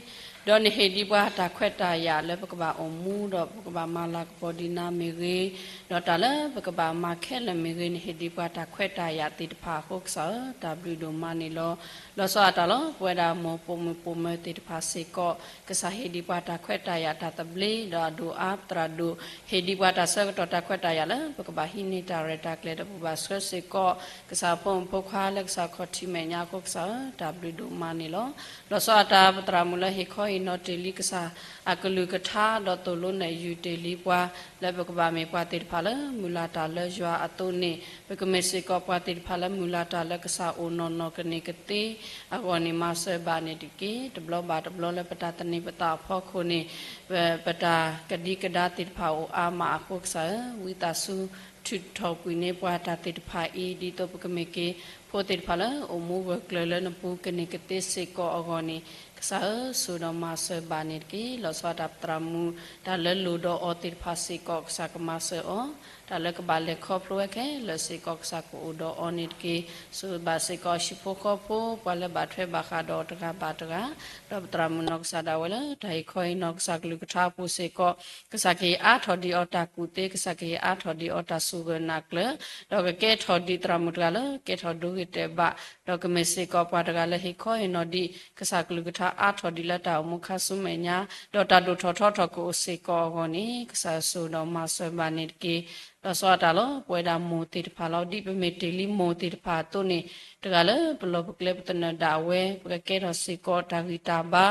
ဒီးနဟ့ၣ်ဒံးပှၤတၢ်ခွဲးတၢ်ယာ်လၢပကဘၣ်အိၣ်မူဒီးပကဘၣ်မၤလၤကပီၤဒံးနၤမ့ၢ်ဂ့ၤ, ဒီးတၢ်လၢပကဘၣ်မၤခဲလၢာ်မ့ၢ်ဂ့ၤ, နဟ့ၣ်ဒံးပှၤတၢ်ခွဲးတၢ်ယာ်သ့ၣ်တဖၣ်အဃိကစၢ်ဧၢ, တၢ်ဘျုးဒိၣ်မးန့ၣ်လီၤ. လီၤဆီဒၣ်တၢ်လီၤ, ပဝဲဒၣ်မိၢ်ပိာ်မုၣ်ပိာ်မၢၤသ့ၣ်တဖၣ်စ့ၢ်ကီး, ကစၢ်ဟ့ၣ်ဒံးပှၤတၢ်ခွဲးတၢ်ယာ်တၢ်သဘျ့, ဒီးအဒိၣ်အါသရၣ်ဒိၣ်, ဟ့ၣ်ဒံးပှၤတၢ်ဆၢကတီၢ်တၢ်ခွဲးတၢ်ယာ်လၢ ပကဘၣ်ဟံးန့ၢ်တၢ်ရဲၣ်တၢ်ကျဲၤဒီးပကဘၣ်ဆှၢစ့ၢ်ကီး, ကစၢ်ဖိမုၣ်ဖိခွါလၢကစၢ်ခီၣ်ထံးမဲာ်ညါအဃိကစၢ်ဧၢ, တၢ်ဘျုးဒိၣ်မးန့ၣ်လီၤ. လီၤဆီဒၣ်တၢ်ပသရၣ်မုၣ်လၢဟ့ၣ်ခီဟ့ၣ်နီၤတ့ၢ်လံကစၢ်အကလုၢ်ကထါ ဒီးသိၣ်လိနဲၣ်ယုၢ်တ့ၢ်လံပှၤ လၢပကဘၣ်မ့ၢ်ပှၤသ့ၣ်တဖၣ်လၢမုၢ်လၢ်တၢ်လၢယွၤအသိးန့ၣ်, ပကမ့ၢ်စ့ၢ်ကီးပှၤသ့ၣ်တဖၣ်လၢမုၢ်လၢ်တၢ်လၢကစၢ်အိၣ်နီၢ်နီၢ်ကန့ၢ်ကသ့အဂီၢ်န့ၣ် မၤစၢၤဘၣ်န့ၣ်တက့ၢ်. တဘျီဘၣ်တဘျီလၢပတၢ်သန့ၤပသးအဖီခိၣ်န့ၣ် ပတၢ်ကဒံကဒါသ့ၣ်တဖၣ်အိၣ်အါမးအဃိကစၢ်ဧၢ, ဝံသးစူၤထုးထီၣ်ကွံာ်န့ၢ်ပှၤတၢ်သ့ၣ်တဖၣ်အံၤ ဒ်သိးပကမ့ၢ်က့ၤဖိသ့ၣ်တဖၣ်လၢအိၣ်မူဂၢၢ်ကျၢၤလၢနပူၤကန့ၢ်ကသ့စ့ၢ်ကီးအဂီၢ်န့ၣ်, ကစၢ်ဧၢ, စိာ်ဒီးမၤစၢၤဘၣ်န့ၣ်တက့ၢ်. လီၤဆီဒၣ်တၢ်ပသရၣ်မုၣ် တၢ်လၢလိၣ်ဒီးအီၤသ့ၣ်တဖၣ်စ့ၢ်ကီး ကစၢ်ကမၤစၢၤအီၤ, တၢ်လၢကဘၣ်လဲၤခီဖျိဝဲခဲလၢာ်စ့ၢ်ကီး ကစၢ်ကအိၣ်ဒီးအီၤန့ၣ်တက့ၢ်. စိာ်ဘၣ်စ့ၢ်ကီးဟံၣ်ဖိဃီဖိ ပှၤလၢဘၣ်ထွဲဘၣ်ဃးဒီးတဂၤဘၣ်တဂၤ, ဒီးပသရၣ်မုၣ်နီၢ်ကစၢ်ဒၣ်ဝဲလၢ တၢ်ဟ့ၣ်ခီဟ့ၣ်နီၤကစၢ်ကလုၢ်ကထါအပူၤစ့ၢ်ကီး, ကစၢ်ကဟ့ၣ်အါထီၣ်ဒံးအီၤတၢ်ကူၣ်သ့, ကစၢ်ကဟ့ၣ်အါထီၣ်ဒံးအီၤတၢ်စူၢ်ဂၢၢ်နာ်ကျၢၤ, ဒီးကကဲထီၣ်ဒံးသရၣ်မုၣ်တဂၤလၢကဲထီၣ်ဒိဂ့ၤတဲာ်ဘၣ်, ဒီးကမ့ၢ်စ့ၢ်ကီးပှၤတဂၤလၢဟ့ၣ်ခီဟ့ၣ်နီၤဒံး ကစၢ်ကလုၢ်ကထါအါထီၣ်ဒံးလၢတၢ်အိၣ်မူခါဆူမဲာ်ညါ, ဒီးတၢ်ဒိၣ်ထီၣ်ထီထီၣ်ကအိၣ်စ့ၢ်ကီးအဂီၢ်န့ၣ်, ကစၢ်စိာ်ဒီးမၤစၢၤဘၣ်န့ၣ်တက့ၢ်. လီၤဆီဒၣ်တၢ်လီၤ ပဝဲဒၣ်မိၢ်သ့ၣ်တဖၣ်လီၤ. ဒ်ပမ့ၢ်တ့ၢ်လံမိၢ်သ့ၣ်တဖၣ်အသိးန့ၣ် တဂၤလၢပလီၢ်ပကျဲပသနၢၣ်ဒၣ်ဝဲ ပကကဲထီၣ်စ့ၢ်ကီးတၢ်ဂံၢ်တၢ်ဘါ,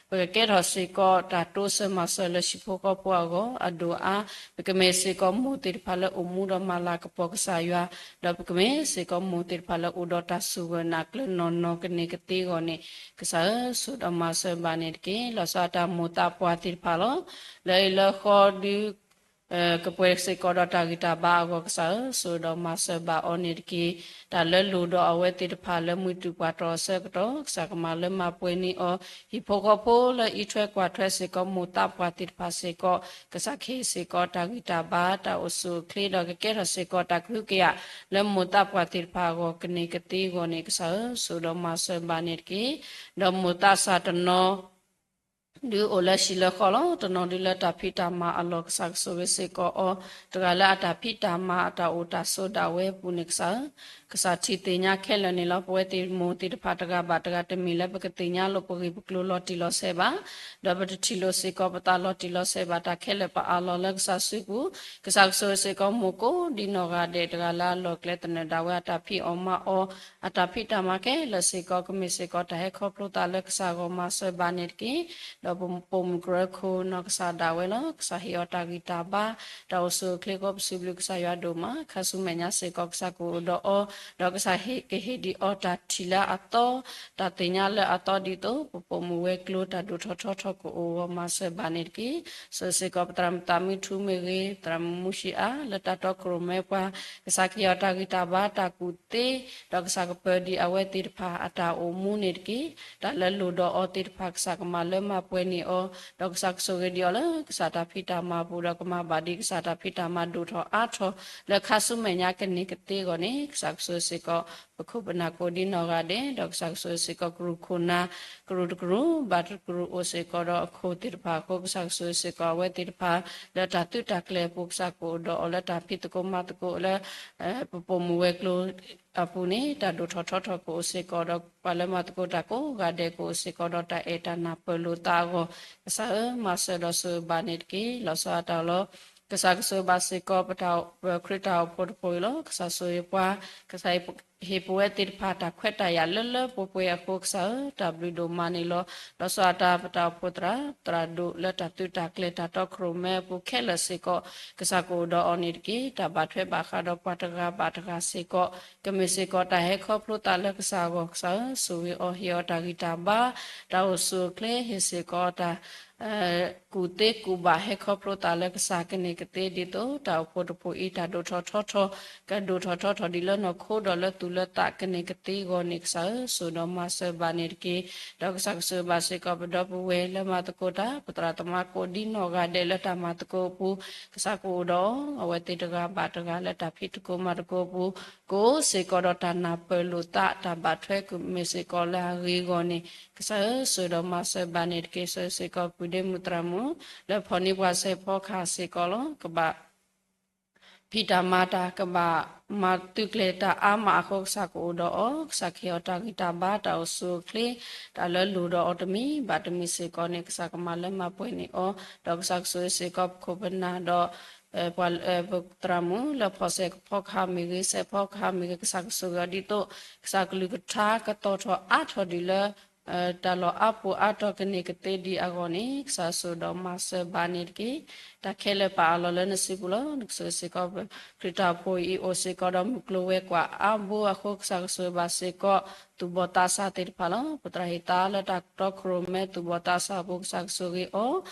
ပကကဲထီၣ်စ့ၢ်ကီးတၢ်တိစၢၤမၤစၢၤလၢဟံၣ်ဖိဃီဖိအဂီၢ် အဒိၣ်အါ, ပကမ့ၢ်စ့ၢ်ကီးမိၢ်သ့ၣ်တဖၣ်လၢအိၣ်မူဒီးမၤလၤကပီၤကစၢ်ယွၤ, ဒီးပကမ့ၢ်စ့ၢ်ကီးမိၢ်သ့ၣ်တဖၣ်လၢအိၣ်ဒီးတၢ်စူၢ်ဂၢၢ်နာ်ကျၢၤနီၢ်နီၢ်ကန့ၢ်ကသ့အဂီၢ်န့ၣ် ကစၢ်ဧၢ ဆိၣ်ဒီးမၤစၢၤဘၣ်န့ၣ်တက့ၢ်. လီၤဆီဒၣ်တၢ်မိၢ်သးပှၢ်သ့ၣ်တဖၣ်လီၤ. လၢအံၤလၢဃီဒု ကပှဲၤစ့ၢ်ကီးဒီးတၢ်ဂံၢ်တၢ်ဘါအဂီၢ် ကစၢ်ဧၢ ဆိၣ်ဒီးမၤစၢၤဘၣ်အီၤန့ၣ်တက့ၢ်. တၢ်လၢလိၣ်ဒီးအဝဲသ့ၣ်တဖၣ်လၢမုၢ်တူၢ်ပှၤတီၢ်အဆၢကတီၢ် ကစၢ်ကမၤလၢမၤပှဲၤန့ၢ်အီၤ, ဟံၣ်ဖိဃီဖိလၢအံးထွဲကွၢ်ထွဲစ့ၢ်ကီးမိၢ်သးပှၢ်သ့ၣ်တဖၣ်စ့ၢ်ကီး ကစၢ်ကဟ့ၣ်စ့ၢ်ကီးတၢ်ဂံၢ်တၢ်ဘါ တၢ်အိၣ်ဆူၣ်အိၣ်ချ့ဒီးကကဲထီၣ်စ့ၢ်ကီးတၢ်ကဟုကယာ် လၢမိၢ်သးပှၢ်သ့ၣ်တဖၣ်အဂီၢ်ကန့ၢ်ကသ့အဂီၢ်န့ၣ် ကစၢ်ဧၢ ဆိၣ်ဒီးမၤစၢၤဘၣ်န့ၣ်တက့ၢ်. ဒီးမိၢ်သးစၢ်တနီၤ ဒုးအိၣ်လၢဟံၣ်လၢဃီလီၤ. တနီၤဒုးလၢတၢ်ဖံးတၢ်မၤအလီၢ် ကစၢ်ကဆိၣ်ဂ့ၤစ့ၢ်ကီးအီၤ, တဂၤလၢအတၢ်ဖံးတၢ်မၤအတၢ်အိၣ်တၢ်ဆိးဒၣ်ဝဲအပူၤန့ၣ် ကစၢ်ဧၢ, ကစၢ်ထံၣ်သ့ၣ်ညါခဲလၢာ်န့ၣ်လီၤ. ပဝဲသ့ၣ်မိၢ်သ့ၣ်တဖၣ်တဂၤဘၣ်တဂၤ တမ့ၢ်လၢပကသ့ၣ်ညါလိာ်ပဂ့ၢ်ပကျိၤလီၤတံၢ်လီၤဆဲးဘၣ်, ဒီးပတထံၣ်လိာ်စ့ၢ်ကီးပသးလီၤတံၢ်လီၤဆဲးဘၣ် တၢ်ခဲလၢာ်ပအးလီၤလၢကစၢ်စုပူၤ, ကစၢ်ကဆိၣ်ဂ့ၤစ့ၢ်ကီးမိၢ်ကိးဒ်နီၢ်ဂၤဒဲး တဂၤလၢအလီၢ်ကျဲသနၢၣ်ဒၣ်ဝဲအတၢ်ဖံးအီၣ်မၤအီၣ် အတၢ်ဖံးတၢ်မၤခဲလၢာ်စ့ၢ်ကီး ကမ့ၢ်စ့ၢ်ကီးတၢ်ဟဲခီဖျိသးလၢကစၢ်ဂီၢ်မၤစၢၤဘၣ်န့ၣ်တက့ၢ်. ဒီးပပိာ်မုၣ်ကရၢခိၣ်နီၢ်ကစၢ်ဒၣ်ဝဲလီၤ. ကစၢ်ဟ့ၣ်အီၤတၢ်ဂံၢ်တၢ်ဘါ တၢ်အိၣ်ဆူၣ်အိၣ်ချ့ ကိးပစုာ်ဘျုးကစၢ်ယွၤဒိၣ်မး, ခါဆူမဲာ်ညါစ့ၢ်ကီး ကစၢ်ကအိၣ်ဒီးအီၤ, ဒီးကစၢ်ဟ့ၣ်ကဟ့ၣ်ဒံးအီၤတၢ်ထံၣ်လၢအသီ, တၢ်သ့ၣ်ညါလၢအသီဒ်သိး ပပိာ်မုၣ်ဝဲၤကျိၤ တၢ်ဒိၣ်ထီၣ်ထီထီၣ်ကအိၣ်ဂီၢ်မၤစၢၤဘၣ်န့ၣ်တက့ၢ်. ဆိၣ်ဂ့ၤစ့ၢ်ကီး ပသရၣ်မုၣ်သးမုၢ်ထူမ့ၢ်ဂ့ၤ, သရၣ်မုၣ်မူၡံအါ လၢတၢ်တီခိၣ်ရိၣ်မဲပှၤ, ကစၢ်ကဟ့ၣ်အီၤတၢ်ဂံၢ်တၢ်ဘါ တၢ်ကူၣ်သ့, ဒီးကစၢ်ကပၢၤဒံးအဝဲသ့ၣ်တဖၣ်အတၢ်အိၣ်မူန့ၣ်တက့ၢ်. တၢ်လၢလိၣ်ဒီးအီၤသ့ၣ်တဖၣ် ကစၢ်ကမၤလၢမၤပှဲၤန့ၢ်အီၤ, ဒီးကစၢ်ကဆိၣ်ဂ့ၤဒံးအီၤလၢကစၢ်တၢ်ဖံးတၢ်မၤအပူၤ ဒီးကမၤဘၣ်ဒံးကစၢ်တၢ်ဖံးတၢ်မၤဒိၣ်ထီၣ်အါထီၣ် လၢခါဆူမဲာ်ညါကန့ၢ်ကသ့အဂီၢ်န့ၣ် ကစၢ်ကဆိၣ်ဂ့ၤစ့ၢ်ကီး ပခိၣ်ပနၢ်ကိးဒ်နီၢ်ဂၤဒဲး, ဒီးကစၢ်ကဆိၣ်ဂ့ၤစ့ၢ်ကီး ကရူၢ်ခိၣ်နၢ် ကရူၢ်တကရူၢ် ဘၣ်တကရူၢ်အိၣ်စ့ၢ်ကီးဒီးအခိၣ်သ့ၣ်တဖၣ်အဃိ ကစၢ်ကဆိၣ်ဂ့ၤစ့ၢ်ကီးအဝဲသ့ၣ်တဖၣ် လၢတၢ်သုးတၢ်ကျဲၤအပူၤ ကစၢ်ကအိၣ်ဒီးအီၤလၢတၢ်ဖံးသကိးမၤသကိးလၢ ပပိာ်မုၣ်ဝဲၤကျိၤအပူၤန့ၣ် တၢ်ဒိၣ်ထီၣ်ထီထီၣ်ကအိၣ်စ့ၢ်ကီးဒီး ပှၤလၢမၤသကိးတၢ်ကိးဂၤဒဲးကအိၣ်စ့ၢ်ကီးဒီးတၢ်အဲၣ်တၢ်နၢ်ပၢၢ်လိာ်သးအဂီၢ် ကစၢ်ဧၢ မၤစၢၤဒီးဆိၣ်ဂ့ၤဘၣ်န့ၣ်တက့ၢ်. လီၤဆီဒၣ်တၢ်လီၤ. ကစၢ်ကဆိၣ်ဂ့ၤဘၣ်စ့ၢ်ကီး ပတၢ်ခရံာ်တၢ်အိၣ်ဖှိၣ်တဖှိၣ်အံၤလီၤ. ကစၢ်ဆိၣ်ဂ့ၤပှၤ, ကစၢ်ဟ့ၣ်ပဝဲသ့ၣ်တဖၣ်တၢ်ခွဲးတၢ်ယာ်လၢလၢပှဲၤပှဲၤအဃိ ကစၢ်ဧၢ တၢ်ဘျုးဒိၣ်မးန့ၣ်လီၤ. လီၤဆီဒၣ်တၢ် ပတၢ်အိၣ်ဖှိၣ်သရၣ် သရၣ်ဒိၣ်လၢတၢ်သုးတၢ်ကျဲၤတၢ်တီခိၣ်ရိၣ်မဲအပူၤခဲလၢာ်စ့ၢ်ကီး ကစၢ်ကအိၣ်ဒီးအီၤန့ၣ်တက့ၢ်. တၢ်ဘၣ်ထွဲဘၣ်ဃးဒီးပှၤတဂၤဘၣ်တဂၤစ့ၢ်ကီး ကမ့ၢ်စ့ၢ်ကီးတၢ်ဟဲခီဖျိသးလၢကစၢ်အဂီၢ် ကစၢ်ဧၢ ဆိၣ်ဂ့ၤအီၤ ဟ့ၣ်အီၤတၢ်ဂံၢ်တၢ်ဘါ တၢ်အိၣ်ဆူၣ်အိၣ်ချ့ ဟ့ၣ်စ့ၢ်ကီးတၢ် ကူၣ်သ့ကူၣ်ဘၣ်ဟဲခီဖျိသးလၢကစၢ်ကန့ၢ်ကသ့ဒ်သိး တၢ်အိၣ်ဖှိၣ်တဖှိၣ်အံၤ တၢ်ဒိၣ်ထီၣ်ထီထီၣ် ကဒိၣ်ထီၣ်ထီထီၣ်ဒ်လၢနီၢ်ခိဒီးလၢသူၣ်လၢသးကန့ၢ်ကသ့အဂီၢ်န့ၣ် ကစၢ်ဧၢ ဆိၣ်ဒီးမၤစၢၤဘၣ်န့ၣ်တက့ၢ်. ဒီးကစၢ်ကဆိၣ်ဂ့ၤဘၣ်စ့ၢ်ကီးပဒီပုၢ်ဝဲၢ်လၢမၤသကိးတၢ် ပသရၣ်သမါကိးဒ်နီၢ်ဂၤဒဲးလၢတၢ်မၤသကိးအပူၤ ကစၢ်ကအိၣ်ဒီးအဝဲသ့ၣ်တဂၤဘၣ်တဂၤလၢတၢ်ဖံးသကိးမၤသကိးအပူၤ ကအိၣ်စ့ၢ်ကီးဒီးတၢ်နၢ်ပၢၢ်လိာ်သး တၢ်ဘၣ်ထွဲကမ့ၢ်စ့ၢ်ကီးလၢအဂ့ၤအဂီၢ်န့ၣ် ကစၢ်ဧၢ ဆိၣ်ဒီးမၤစၢၤဘၣ်န့ၣ်တက့ၢ်. ဆိၣ်ဂ့ၤစ့ၢ်ကီးပုၢ်ဒ့မုၣ်သရၣ်မုၣ် လၢဖီၣ်န့ၢ်ပှၤစဲးဖီကဟၣ်စ့ၢ်ကီးလီၤ. ကဘၣ် ဖံးတၢ်မၤတၢ် ကဘၣ်မၤသုးကျဲၤတၢ်အါမးအဃိ ကစၢ်ကအိၣ်ဒီးအီၤ ကစၢ်ကဟ့ၣ်အီၤတၢ်ဂံၢ်တၢ်ဘါ တၢ်အိၣ်ဆူၣ်အိၣ်ချ့ တၢ်လၢလိၣ်ဒီးအီၤတမံၤဘၣ်တမံၤစ့ၢ်ကီးန့ၣ် ကစၢ်ကမၤလၢမၤပှဲၤန့ၢ်အီၤ ဒီးကစၢ်ကဆိၣ်ဂ့ၤစ့ၢ်ကီးပခိၣ်ပနၢ်ဒီး ပှၤ ပသရၣ်မုၣ်လၢဖီၣ်စဲးဖီကဟၣ်မ့ၢ်ဂ့ၤ စဲးဖီကဟၣ်မ့ၢ်ဂ့ၤ ကစၢ်ကဆိၣ်ဂ့ၤအီၤဒ်သိး ကစၢ်ကလုၢ်ကထါကသီၣ်ထီၣ်အါထီၣ်ဒံးလၢ တၢ်လီၢ်အါပူၤအါတီၤကန့ၢ်ကသ့ဒံးအဂီၢ်န့ၣ် ကစၢ်ဆိၣ်ဒီးမၤစၢၤဘၣ်န့ၣ်တက့ၢ်. တၢ်ခဲလၢာ်ပာ်အလီၢ်လၢနစုပူၤလီၤ. နကဆိၣ်ဂ့ၤစ့ၢ်ကီး ခရံာ်တၢ်အိၣ်ဖှိၣ်အံၤအိၣ်စ့ၢ်ကီးဒီးမုၢ်ကျိၤဝဲၤကွာ်အါဘိအဃိ ကစၢ်ကဆိၣ်ဂ့ၤဘၣ်စ့ၢ်ကီး သူၣ်ဘီၣ်သးစၢ်သ့ၣ်တဖၣ်လီၤ. ပသရၣ်ဟ့ၣ်သါလၢတၢ်တီခိၣ်ရိၣ်မဲသူၣ်ဘီၣ်သးစၢ်အပူၤ ကစၢ်ကဆိၣ်ဂ့ၤအီၤ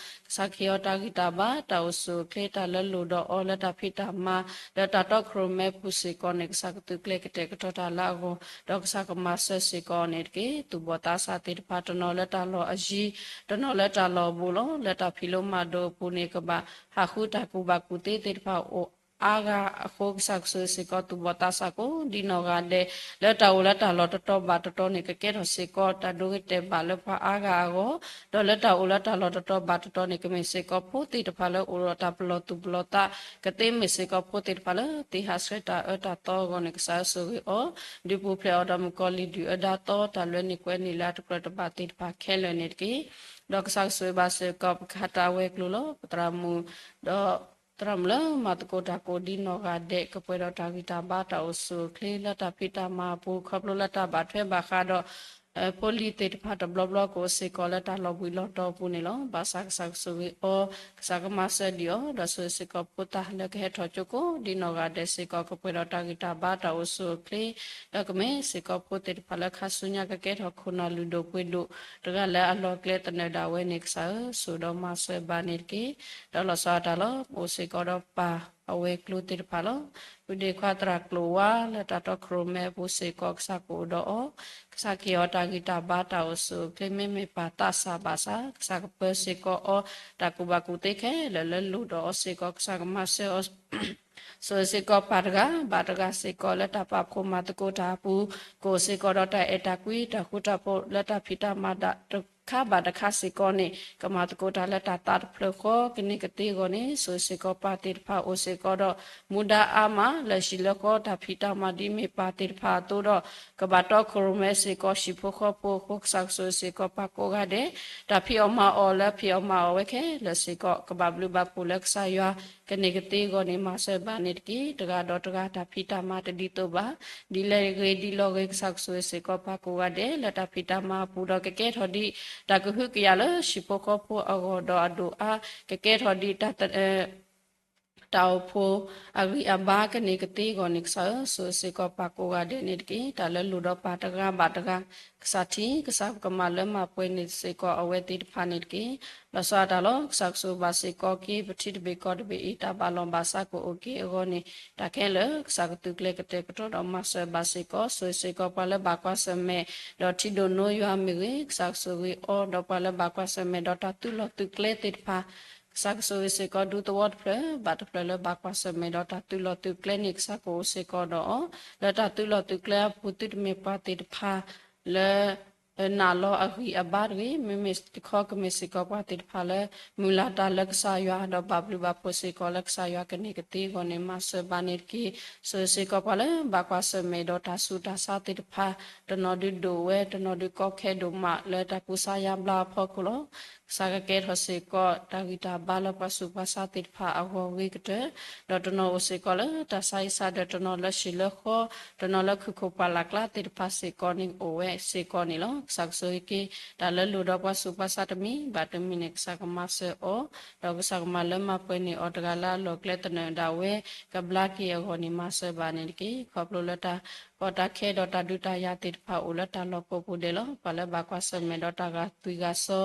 ကစၢ်ကဟ့ၣ်အီၤတၢ်ဂံၢ်တၢ်ဘါ တၢ်အိၣ်ဆူၣ်အိၣ်ချ့ တၢ်လၢလိၣ်ဒီးအီၤလၢတၢ်ဖံးတၢ်မၤ လၢတၢ်တီခိၣ်ရိၣ်မဲပူၤစ့ၢ်ကီးန့ၣ် ကစၢ်ကသုးကျဲၤကတဲာ်ကတီၤတၢ်လၢအဂီၢ် ဒီးကစၢ်ကမၤစၢၤစ့ၢ်ကီးန့ၣ်တက့ၢ်. သူၣ်ဘီၣ်သးစၢ်သ့ၣ်တဖၣ် တနီၤလၢတၢ်လီၢ်အယံၤ တနီၤလၢတၢ်လီၢ်အဘူးလီၤ. လၢတၢ်ဖံးလိမၤဒိးအပူၤန့ၣ် ကဘၣ်ဟးဃုတၢ်ကူၣ်ဘၣ်ကူၣ်သ့သ့ၣ်တဖၣ်အိၣ် အါဂၤအဃိ ကစၢ်ကဆိၣ်ဂ့ၤစ့ၢ်ကီး သူၣ်ဘီၣ်သးစၢ်ကိးဒ်နီၢ်ဂၤဒဲး လၢတၢ်အိၣ်လၢတၢ်လီၢ်တတီၤဘၣ်တတီၤန့ၣ် ကကဲထီၣ်စ့ၢ်ကီး တၢ်ဒိဂ့ၤတဲာ်ဘၣ်လၢပှၤအါဂၤအဂီၢ်, ဒီးလၢတၢ်အိၣ်လၢတၢ်လီၢ်တတီၤဘၣ်တတီၤန့ၣ် ကမ့ၢ်စ့ၢ်ကီးဖိသ့ၣ်တဖၣ်လၢအိၣ်ဒီးတၢ်ပလီၢ်သူၣ်ပလီၢ်သး, ကသ့မ့ၢ်စ့ၢ်ကီးဖိသ့ၣ်တဖၣ်လၢသ့ဟးဆှဲးတၢ်အၢတၢ်သီအဂီၢ်န့ၣ် ကစၢ်ဆိၣ်ဂ့ၤအီၤ, ဒုးပူၤဖျဲးအီၤဒီးမုၣ်ကီၤလံၢ်ဒုၣ်အၢဒါသီ တၢ်လွဲန့ၢ်ကွဲန့ၢ်လၢအတကြၢးတဘၣ်သ့ၣ်တဖၣ်ခဲလၢာ်န့ၣ်တက့ၢ်. ဒီးကစၢ်ကဆိၣ်ဂ့ၤဘၣ်စ့ၢ်ကီး ပကဟးတၢ်ဝဲၤကျိၤလီၤ. ပသရၣ်မုၣ် ဒီး သရၣ်မုၣ်လၢမၤသကိးတၢ်ကိးဒ်နီၢ်ဂၤဒဲး ကပှဲၤဒီးတၢ်ဂံၢ်တၢ်ဘါတၢ်အိၣ်ဆူၣ်အိၣ်ချ့လၢတၢ်ဖံးတၢ်မၤအပူၤ ခီဖျိလၢတၢ်ဘၣ်ထွဲဘၣ်ဃးဒီး ဖိလံၤသ့ၣ်တဖၣ်တဘျီဘျီကအိၣ်စ့ၢ်ကီးလၢတၢ်လီၤဘှံးလီၤတီၤအပူၤန့ၣ်လီၤ. ဘၣ်ဆၣ်ကစၢ်ကဆိၣ်ဂ့ၤအီၤ ကစၢ်ကမၤစၢၤဒံးအီၤ ဒီးဆိၣ်ဂ့ၤစ့ၢ်ကီးဖိသၣ်လၢကဟဲထီၣ်ကၠိကိးဒ်နီၢ်ဂၤဒဲးစ့ၢ်ကီး ကပှဲၤဒီးတၢ်ဂံၢ်တၢ်ဘါတၢ်အိၣ်ဆူၣ်အိၣ်ချ့ လၢကမ့ၢ်စ့ၢ်ကီးဖိသ့ၣ်တဖၣ်လၢခါဆူညါကကဲထီၣ်ခိၣ်နၢ်လုၢ်ဒိၣ်ပှ့ၤဒိၣ် တဂၤလၢအလီၢ်ကျဲသနၢၣ်ဒၣ်ဝဲန့ၣ် ကစၢ်ဧၢ, ဆိၣ်ဒီးမၤစၢၤဘၣ်န့ၣ်တက့ၢ်. ဒီးလီၤဆီဒၣ်တၢ်လီၤ. အိၣ်စ့ၢ်ကီးဒီးပၢ်အဝဲၤကျိၤသ့ၣ်တဖၣ်လီၤ. ဖုဒ့ခွါသရၣ်ကျိၤဝါလၢတၢ်တီခိၣ်ရိၣ်မဲအပူၤစ့ၢ်ကီး ကစၢ်ကအိၣ်ဒီးအီၤ, ကစၢ်ကဟ့ၣ်အီၤတၢ်ဂံၢ်တၢ်ဘါတၢ်အိၣ်ဆူၣ်အိၣ်ချ့ မ့မ့ၢ်ပၢ်သးစၢ်ဘၣ်ဆၣ် ကစၢ်ကပၢၤစ့ၢ်ကီးအီၤ တၢ်ကူၣ်ဘၣ်ကူၣ်သ့ခဲလၢာ်လၢလိၣ်ဒီးအီၤစ့ၢ်ကီး ကစၢ်ကမၤစၢၤအီၤ ဆိၣ်ဂ့ၤစ့ၢ်ကီးပၢ်တဂၤဘၣ်တဂၤစ့ၢ်ကီးလၢတၢ်ပာ်ဖှိၣ်မၤသကိးတၢ်အပူၤ ကအိၣ်စ့ၢ်ကီးဒီးတၢ်အဲၣ်တၢ်ကွံတၢ်ဃူတၢ်ဖိးလၢတၢ်ဖံးတၢ်မၤတခါဘၣ်တခါစ့ၢ်ကီးန့ၣ် ကမၤသကိးတၢ်လၢတၢ်သးတဖျၢၣ်ဃီကန့ၢ်ကသ့အဂီၢ်န့ၣ် ဆိၣ်ဂ့ၤစ့ၢ်ကီးပၢ်သ့ၣ်တဖၣ်အိၣ်စ့ၢ်ကီးဒီး မူဒါအါမးလၢဟံၣ်လၢဃီတၢ်ဖံးတၢ်မၤဒ်မ့ၢ်ပၢ်သ့ၣ်တဖၣ်အသိးဒီး ကဘၣ်တီခိၣ်ရိၣ်မဲစ့ၢ်ကီးဟံၣ်ဖိဃီဖိအဃိ ကစၢ်ကဆိၣ်ဂ့ၤစ့ၢ်ကီးပၢ်ကိးဂၤဒဲး တၢ်ဖံးအီၣ်မၤအီၣ်လၢဖံးအီၣ်မၤအီၣ်ဝဲခဲလၢာ်စ့ၢ်ကီး ကဘၣ်ဘျုးဘၣ်ဖှိၣ်လၢကစၢ်ယွၤကန့ၢ်ကသ့အဂီၢ်န့ၣ် မၤစၢၤဘၣ်န့ၣ်တက့ၢ်. တဂၤဒီးတဂၤတၢ်ဖံးတၢ်မၤတဒ်သိးဘၣ် ဒ်လဲၣ်ဂ့ၤဒ်လီၢ်ဂ့ၤ ကစၢ်ကဆိၣ်ဂ့ၤစ့ၢ်ကီးပၢ်ကိးဂၤဒဲး လၢတၢ်ဖံးတၢ်မၤအပူၤဒီး ကကဲထီၣ်ဒ်တၢ်ကဟုကယာ်လၢဟံၣ်ဖိဃီဖိအဂီၢ်ဒီးအဒိၣ်အါ ကကဲထီၣ်ဒ်တၢ် တၢ်အိၣ်ဖှိၣ်အဂံၢ်အဘါကန့ၢ်ကသ့အဂီၢ်န့ၣ် ကစၢ်ဧၢ, ဆိၣ်ဂ့ၤစ့ၢ်ကီးပၢ်ကိးဂၤဒဲးန့ၣ်တက့ၢ်. တၢ်လၢလိၣ်ဒီးပၢ်တဂၤဘၣ်တဂၤ ကစၢ်ထံကစၢ်ကမၤလၢမၤပှဲၤန့ၢ်စ့ၢ်ကီးအဝဲသ့ၣ်တဖၣ်န့ၣ်တက့ၢ်. လီၤဆီဒၣ်တၢ်လီၤ. ကစၢ်ကဆိၣ်ဘၣ်စ့ၢ်ကီးက့ၤ ပထံတဘ့ၣ်ကီၢ်တဘ့ၣ်အံၤ တၢ်ဘၣ်လီၢ်ဘၣ်စးကအိၣ်က့ၤအဂီၢ်န့ၣ် တၢ်ခဲလၢာ် ကစၢ်ကသုးကျဲၤကတဲာ်ကတီၤဒီးမၤစၢၤဘၣ်စ့ၢ်ကီး, ဆိၣ်ဂ့ၤစ့ၢ်ကီးပှၤလၢဘၣ်ကွၢ်ဆၢၣ်မဲာ် ဒီးထံဒိၣ်နိယွၤမ့ၢ်ဂ့ၤ, ကစၢ်ကဆိၣ်ဂ့ၤအီၤ ဒီးပှၤလၢဘၣ်ကွၢ်ဆၢၣ်မဲာ်ဒီးတၢ်သုးလီၢ်သုးကျဲသ့ၣ်တဖၣ် ကစၢ်ကဆိၣ်ဂ့ၤစ့ၢ်ကီးဒူသဝီတဖျၢၣ်ဘၣ်တဖျၢၣ်လၢဘၣ်ကွၢ်ဆၢၣ်မဲာ်ဒီးတၢ်သုးလီၢ်သုးကျဲန့ၣ် ကစၢ်ကအိၣ်စ့ၢ်ကီးဒီးအီၤ, လၢတၢ်သုးလီၢ်သုးကျဲအပူၤ သုတမ့ၢ်ပှၤသ့ၣ်တဖၣ်လၢ နာ်လီၤအဂံၢ်အဘါတဂ့ၤ, မ့မ့ၢ်တခီကမ့ၢ်စ့ၢ်ကီးပှၤသ့ၣ်တဖၣ်လၢ မုၢ်လၢ်တၢ်လၢကစၢ်ယွၤ ဒီးဘၣ်ဘျုးဘၣ်ဖှိၣ်စ့ၢ်ကီးလၢကစၢ်ယွၤကန့ၢ်ကသ့အဂီၢ်န့ၣ် မၤစၢၤဘၣ်န့ၣ်တက့ၢ်. ဆိၣ်ဂ့ၤစ့ၢ်ကီးပှၤလၢဘၣ်ကွၢ်ဆၢၣ်မဲာ်ဒီးတၢ်ဆူးတၢ်ဆါသ့ၣ်တဖၣ်, တနီၤဒုးဒိၣ်ဝဲ, တနီၤဒုးကီခဲဒိၣ်မး လၢတၢ်ကူစါယါဘျါအဖီခိၣ်လီၤ. ကစၢ်ကကဲထီၣ်စ့ၢ်ကီးတၢ်ဂံၢ်တၢ်ဘါလၢပှၤဆူးပှၤဆါသ့ၣ်တဖၣ်အဂီၢ်ဂ့ၤကတၢၢ်, ဒီးတနီၤအိၣ်စ့ၢ်ကီးလၢတၢ်ဆါဟံၣ်ဆါဒၢး, တနီၤလၢဟံၣ်လၢဃီ, တနီၤလၢခုၣ်ခိၣ်ပှၢ်လၢ်ကျါသ့ၣ်တဖၣ်စ့ၢ်ကီးန့ၣ်အိၣ်ဝဲစ့ၢ်ကီးန့ၣ်လီၤ. ကစၢ်ကဆိၣ်ဂ့ၤက့ၤ တၢ်လၢလိၣ်ဒီးပှၤဆူးပှၤဆါတမံၤဘၣ်တမံၤန့ၣ် ကစၢ်ကမၤစၢၤအီၤ, ဒီးကစၢ်ကမၤလၢမၤပှဲၤန့ၢ်အီၤတဂၤလၢအလီၢ်ကျဲသနၢၣ်ဒၣ်ဝဲ ကဘျါက့ၤအဂီၢ်န့ၣ် မၤစၢၤဘၣ်န့ၣ်တက့ၢ်. ခီဖျိလၢတၢ်ကီတၢ်ခဲဒီးတၢ်ဒုးတၢ်ယၤသ့ၣ်တဖၣ်အိၣ်လၢတၢ်လီၢ်ကိးပူၤဒဲးလီၤ. ပှၤလၢဘၣ်ကွၢ်ဆၢၣ်မဲာ်ဒီးတၢ်ဂာ်သွံၣ်ဂာ်စီ,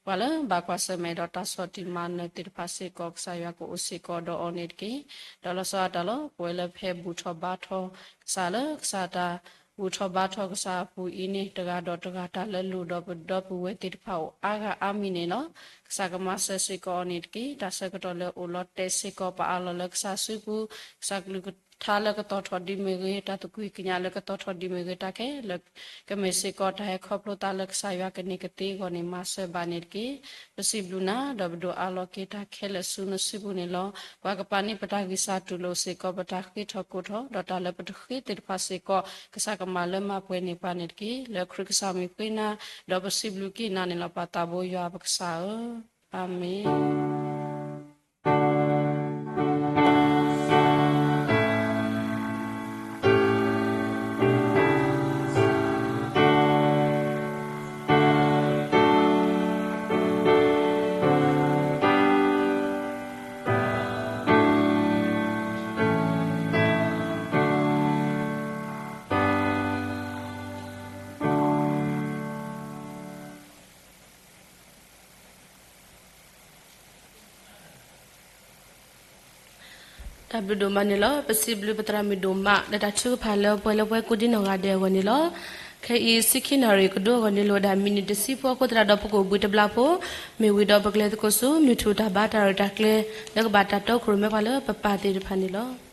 ပှၤလၢဘၣ်ကွၢ်ဆၢၣ်မဲာ်ဒီးတၢ်ဆီၣ်တံၢ်မၤနၢၤသ့ၣ်တဖၣ်စ့ၢ်ကီး ကစၢ်ယွၤကအိၣ်စ့ၢ်ကီးဒီးအီၤန့ၣ်တက့ၢ်. ဒီးလီၤဆီဒၣ်တၢ်လီၤ. ပဝဲလၢပဟဲဘူၣ်ထီၣ်ဘါထီၣ်ကစၢ်လၢကစၢ်တၢ်ဘူၣ်ထီၣ်ဘါထီၣ်ကစၢ်အပူၤအံၤန့ၣ် တဂၤဒီးတဂၤ တၢ်လၢလိၣ်ဒီးပဒီပုၢ်ဝဲၢ်သ့ၣ်တဖၣ်အိၣ်အါဂၤအါမံၤန့ၣ်လီၤ. ကစၢ်ကမၤစၢၤစ့ၢ်ကီးအီၤန့ၣ်တက့ၢ်. တၢ်ဆၢကတီၢ်လၢအိၣ်လီၤတဲာ်စ့ၢ်ကီးပအးလီၤလၢကစၢ်စုပူၤ, ကစၢ်ကလုၢ်ကထါလၢကတီၤထီၣ်ဒံးမ့ၢ်ဂ့ၤ, တၢ်သကွံၢ်ကညးလၢကတီၤထီၣ်ဒံးမ့ၢ်ဂ့ၤ, တၢ်ခဲလၢာ်ကမ့ၢ်စ့ၢ်ကီး တၢ်ဟဲခီဖျိသးလၢကစၢ်ယွၤကန့ၢ်ကသ့အဂီၢ်န့ၣ် မၤစၢၤဘၣ်န့ၣ်တက့ၢ်. ပစံးဘျုးနၤ ဒီးပဒိၣ်အးလီၤက့ၤတၢ်ခဲလၢာ်ဆူနစုပူၤန့ၣ်လီၤ. ပှၤကပာ်န့ၢ်ပတၢ်ဂံၢ်စၢ်တူၢ်လိာ်စ့ၢ်ကီး ပတၢ်ဃ့ထီၣ်ကိးထီၣ်, ဒီးတၢ်လၢပတဃ့သ့ၣ်တဖၣ်စ့ၢ်ကီး ကစၢ်ကမၤလၢမၤပှဲၤန့ၢ်ပှၤန့ၣ်တက့ၢ်. လၢခရံာ်ကစၢ်မံၤဃ့နၤ, ဒီးပစံးဘျုးက့ၤနၤန့ၣ်လီၤ. ပၢ်သးဘိယွၤပကစၢ်ဧၢ, အၤမ့ၣ်. တၢ်ဘျုးဒိၣ်မးန့ၣ်လီၤ. ပစံးဘျုးပသရၣ်မုၣ်ဒိၣ်မး လၢတၢ်ထုကဖၣ်လၢပှၤလၢပှဲၤကိးဒ်နီၢ်ဂၤဒဲးအဂီၢ်န့ၣ်လီၤ. ခဲအံၤ ဆံခံနၣ်ရံၣ်ကဒိအဂီၢ်န့ၣ် လိၣ်ဒၣ်မံးနံးတဆံဖိအဃိသတးဒီး ပကအိၣ်ဘှံးတဘျီဖိ, မ့ၢ်ဝံၤဒီးပကလဲၤသကိးဆူ မုၢ်ထူၣ်တၢ်ဘါတၢ်ရဲၣ်တၢ်ကျဲၤ လၢကဘၣ်တၢ်တီခိၣ်ရိၣ်မဲပှၤလၢပပၢ်သ့ၣ်တဖၣ်န့ၣ်လီၤ.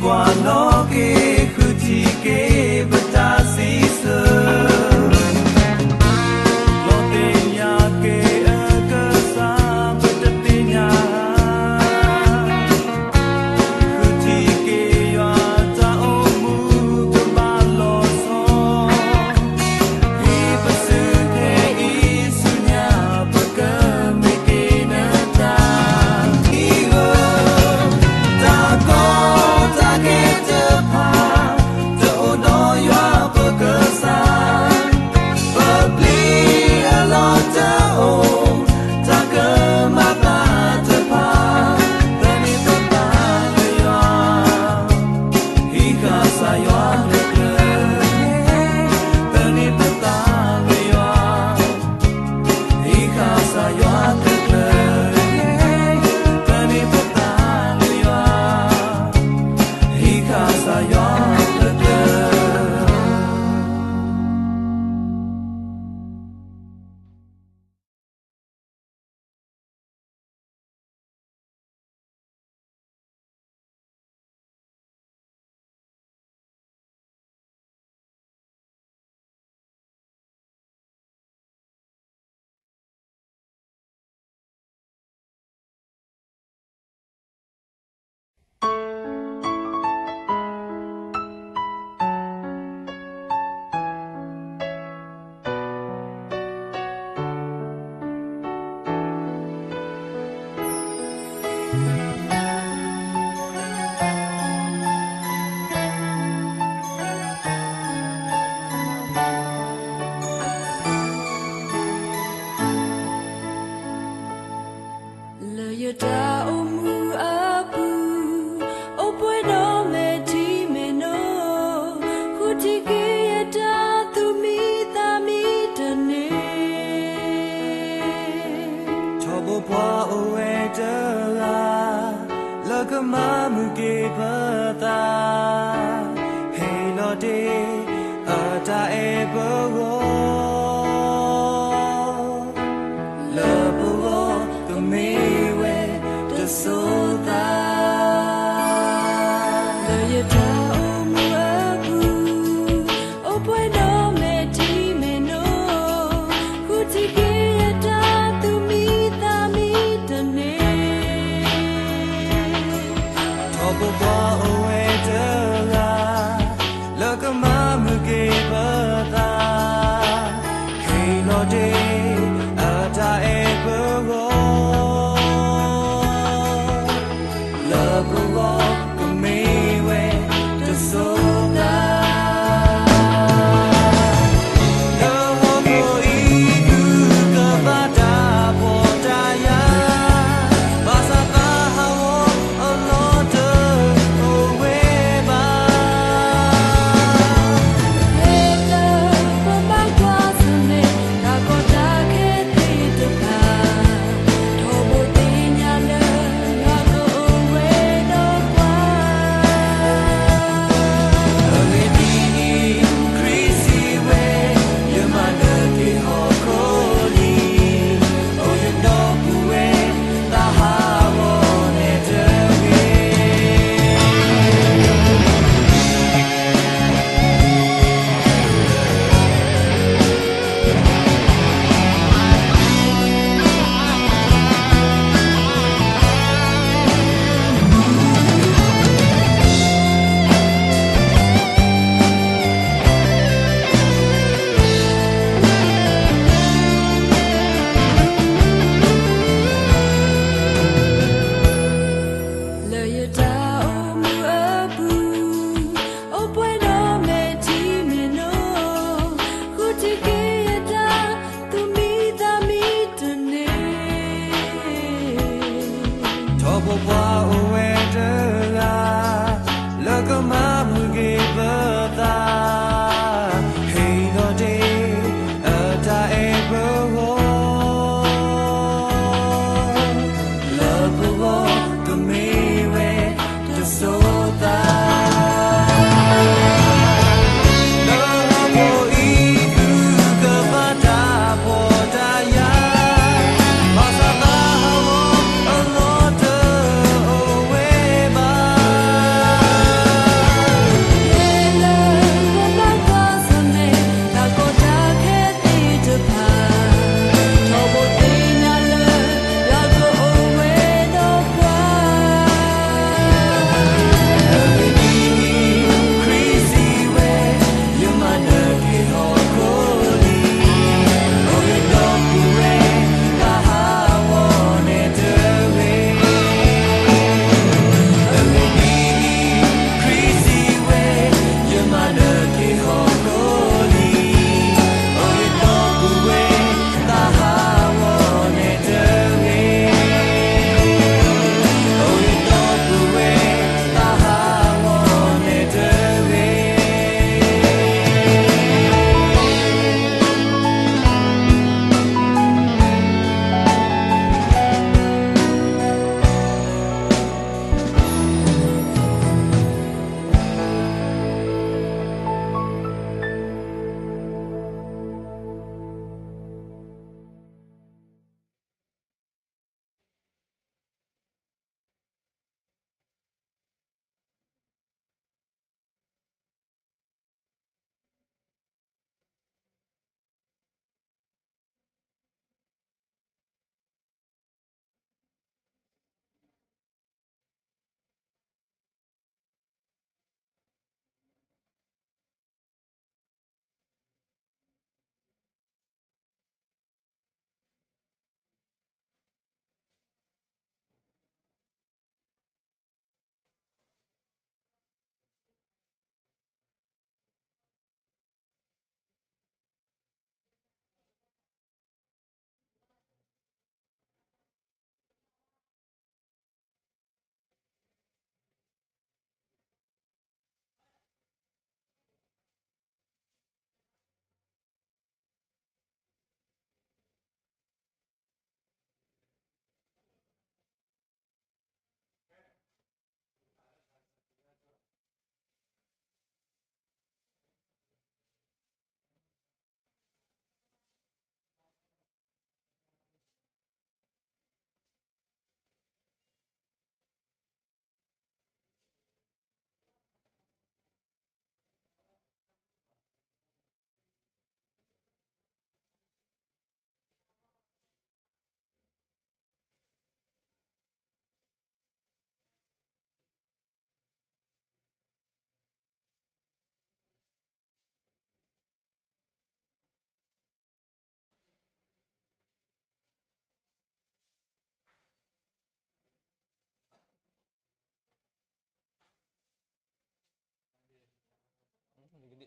ကွၢ်နီၣ်က့ၤ ဃုထံၣ်က့ၤ ပတၢ်စံးဆၢ, လီၤသ့ၣ်ညါက့ၤအကစၢ် ပတသ့ၣ်ညါဧါ, ဃုထံၣ်က့ၤယွၤတၢ်အိၣ်မူ ကဘၣ်လီၤဆီ, ဟံၣ်ပစုခဲအံၤဆူညါ ပကမ့ၢ်က့ၤနတၢ် အံၤဧၢ, တၢ်ကီတၢ်ခဲတဖၣ် တအိၣ်ဒီးယွၤပကစၢ်, ပပျံၤအလီၢ်တအိၣ်, တၢ်ကမၤဘၣ်တဖၣ်, သန့ၤပသးလၢယွၤ, ဟံးဃာ်စၢ်ယွၤတကျၢၤ, သန့ၤပသးလၢယွၤ ဟံးဃာ်စၢ်ယွၤတကျၢၤ, သန့ၤပသးလၢယွၤ, ဟံးဃာ်စၢ်ယွၤတကျၢၤ. လၢယတၢ်အိၣ်မူအပူၤ, အိၣ်ပှဲၤဒီးမဲာ်ထံမဲာ်နိ, ဃုထံၣ်က့ၤယတၢ်သူၣ်မံသးမံတန့ၢ်, ထီဘိပှၤအိၣ်ဝဲတဂၤ လၢကမၤမုာ်က့ၤပသး, ဟ့ၣ်လီၤတ့ၢ် အတၢ်အဲၣ်ပဂီၢ်, လၢပဂီၢ်ကမ့ၢ်ဝဲတစိၤသး, လၢယတၢ်အိၣ်မူအပူၤ, အိၣ်ပှဲၤဒီးမဲာ်ထံမဲာ်နိ, ဃုထံၣ်က့ၤယတၢ်သူၣ်မံသးမံတန့ၢ်, ထီဘိပှၤအိၣ်ဝဲတဂၤ လၢကမၤမုာ်က့ၤပသး, ဟ့ၣ်လီၤတ့ၢ် အတၢ်အဲၣ်ပဂီၢ်, လၢပဂီၢ်ကမ့ၢ်ဝဲတစိၤသး, လၢဟီၣ်ခိၣ်အံၤ သုကဘၣ်တၢ်ဖှီၣ်တၢ်ယာ်, ဘၣ်ဆၣ်သးဟးဂီၤအလီၢ်တအိၣ်ဝဲဘၣ်. ဖဲလၢပဘၣ်ကွၢ်ဆၢၣ်မဲာ် တၢ်ကီတၢ်ခဲသ့ၣ်တဖၣ်, ထီဘိသ့ၣ်ညါလၢ ယွၤကအိၣ်ဝဲဒီးပှၤ, အဂ့ၢ်ဒ်အံၤ, ခရံာ်စံးဝဲ, ယမၤနၢၤက့ၤဟီၣ်ခိၣ်လံ, အိၣ်ယဒီပုၢ်ဝဲၢ် သးဟးဂီၤနဲၣ်တဂ့ၤ. လၢယတၢ်အိၣ်မူအပူၤ, အိၣ်ပှဲၤဒီးမဲာ်ထံမဲာ်နိ, ဃုထံၣ်က့ၤယတၢ်သူၣ်မံသးမံတန့ၢ်, ထီဘိပှၤအိၣ်ဝဲတဂၤ လၢကမၤမုာ်က့ၤပသး, ဟ့ၣ်လီၤတ့ၢ် အတၢ်အဲၣ်ပဂီၢ်, လၢပဂီၢ်ကမ့ၢ်ဝဲတစိၤ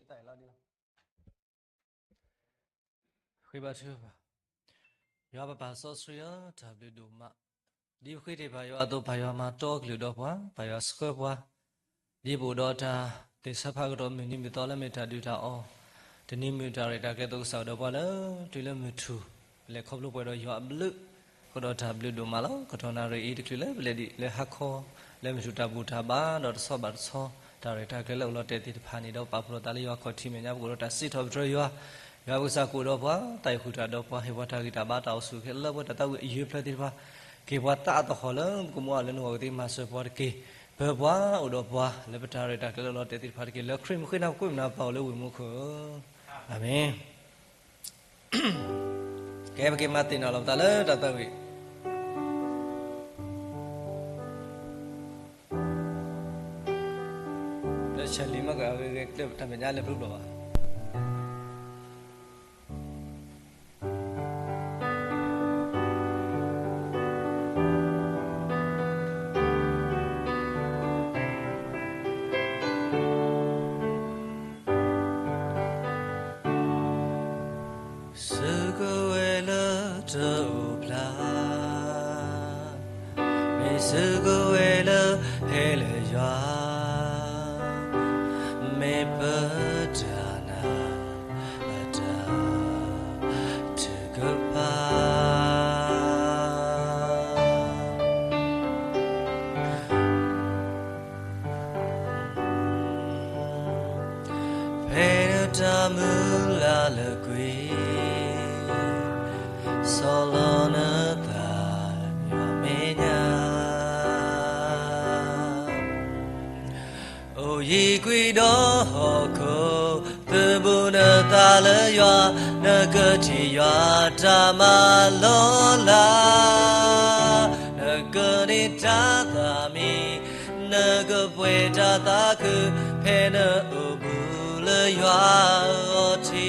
တၢ်အံၤလီၤဒ်လီၤ. ဃ့ဘါထုကဖၣ်, ယွၤပပၢ်စီဆှံဧၢ, တၢ်ဘျုးဒိၣ်မး, ဒ်ပဃ့တ့ၢ်ဘၣ်ယွၤအသိး ပၢ်ယွၤမၤတီအကလုၢ်ဒီးပှၤ, ပၢ်ယွၤဆှၢပှၤ ဒ်ပအိၣ်ဒီးတၢ်သ့ၣ်ဆၢဖးကတီၢ် မုၢ်နံၤမုၢ်သီလၢမ့ၢ်တၢ်ဒုးတၢ်အီၣ်, တနံၤမုၢ်တၢ်ရဲၣ်တၢ်ကျဲၤအသိး ကစၢ်အိၣ်ဒီးပှၤလၢ တုၤလၢမုၢ်ထူၣ် ပလဲၤခီဖျိပှဲၤဒီးယွၤအဘျုး, အဃိဒီးတၢ်ဘျုးဒိၣ်မးလီၤ. ကတီၢ်နၣ်ရံၣ်အံၤတချုးလၢပလဲၤဒံးလၢဟါခီ လၢမုၢ်ထူၣ်တၢ်ဘူၣ်တၢ်ဘါ ဒီးတဆီဘၣ်တဆီ တၢ်ရဲၣ်တၢ်ကျဲၤလၢအိၣ်လီၤတဲာ်သ့ၣ်တဖၣ်န့ၣ်ဒီး ပာ်ဖှိၣ်လိာ်သးလၢယွၤခီၣ်ထံးမဲာ်ညါ ပကအိၣ်ဒီးတၢ်စံးထီၣ်ပတြၢၤယွၤ, ယွၤပကစၢ်ကအိၣ်ဒီးပှၤ, တၢ်အဲၣ်ဃုာ်တၢ်ဒီးပှၤ, ဟ့ၣ်ပှၤတၢ်ဂံၢ်တၢ်ဘါ တၢ်အိၣ်ဆူၣ်အိၣ်ချ့လၢပှဲၤတၢ်သးဝံၣ်အယုၢ်ဖျၢၣ်သ့ၣ်တဖၣ်, က့ၤပှၤသးအသဟီၣ်လၢ ပကမူအီၤလၢနဂီၢ်ကသ့မၤစၢၤပှၤတက့ၢ်. ပၢၤပှၤအိၣ်ဒီးပှၤ လၢပတၢ်ရဲၣ်တၢ်ကျဲၤလၢအိၣ်လီၤတဲာ်သ့ၣ်တဖၣ်တက့ၢ်. လၢခရံာ်မုၢ်ဃ့နၤ ပကွဲမုာ်နၤပၢ်အိၣ်လၢဝ့ၢ်မူခိၣ်ဧၢ, အၤမ့ၣ်. ကဲ ပက့ၤမၤသ့ၣ်နီၣ်လီၤပသးလၢတၢ်သးဝံၣ် လၢဆၢလံၤမ့ၢ်ကဂ့ၤဂ့ၤ ကျၢၢ်တၢ်မဲာ်ညါလၢပျုၢ်ဘျီၣ်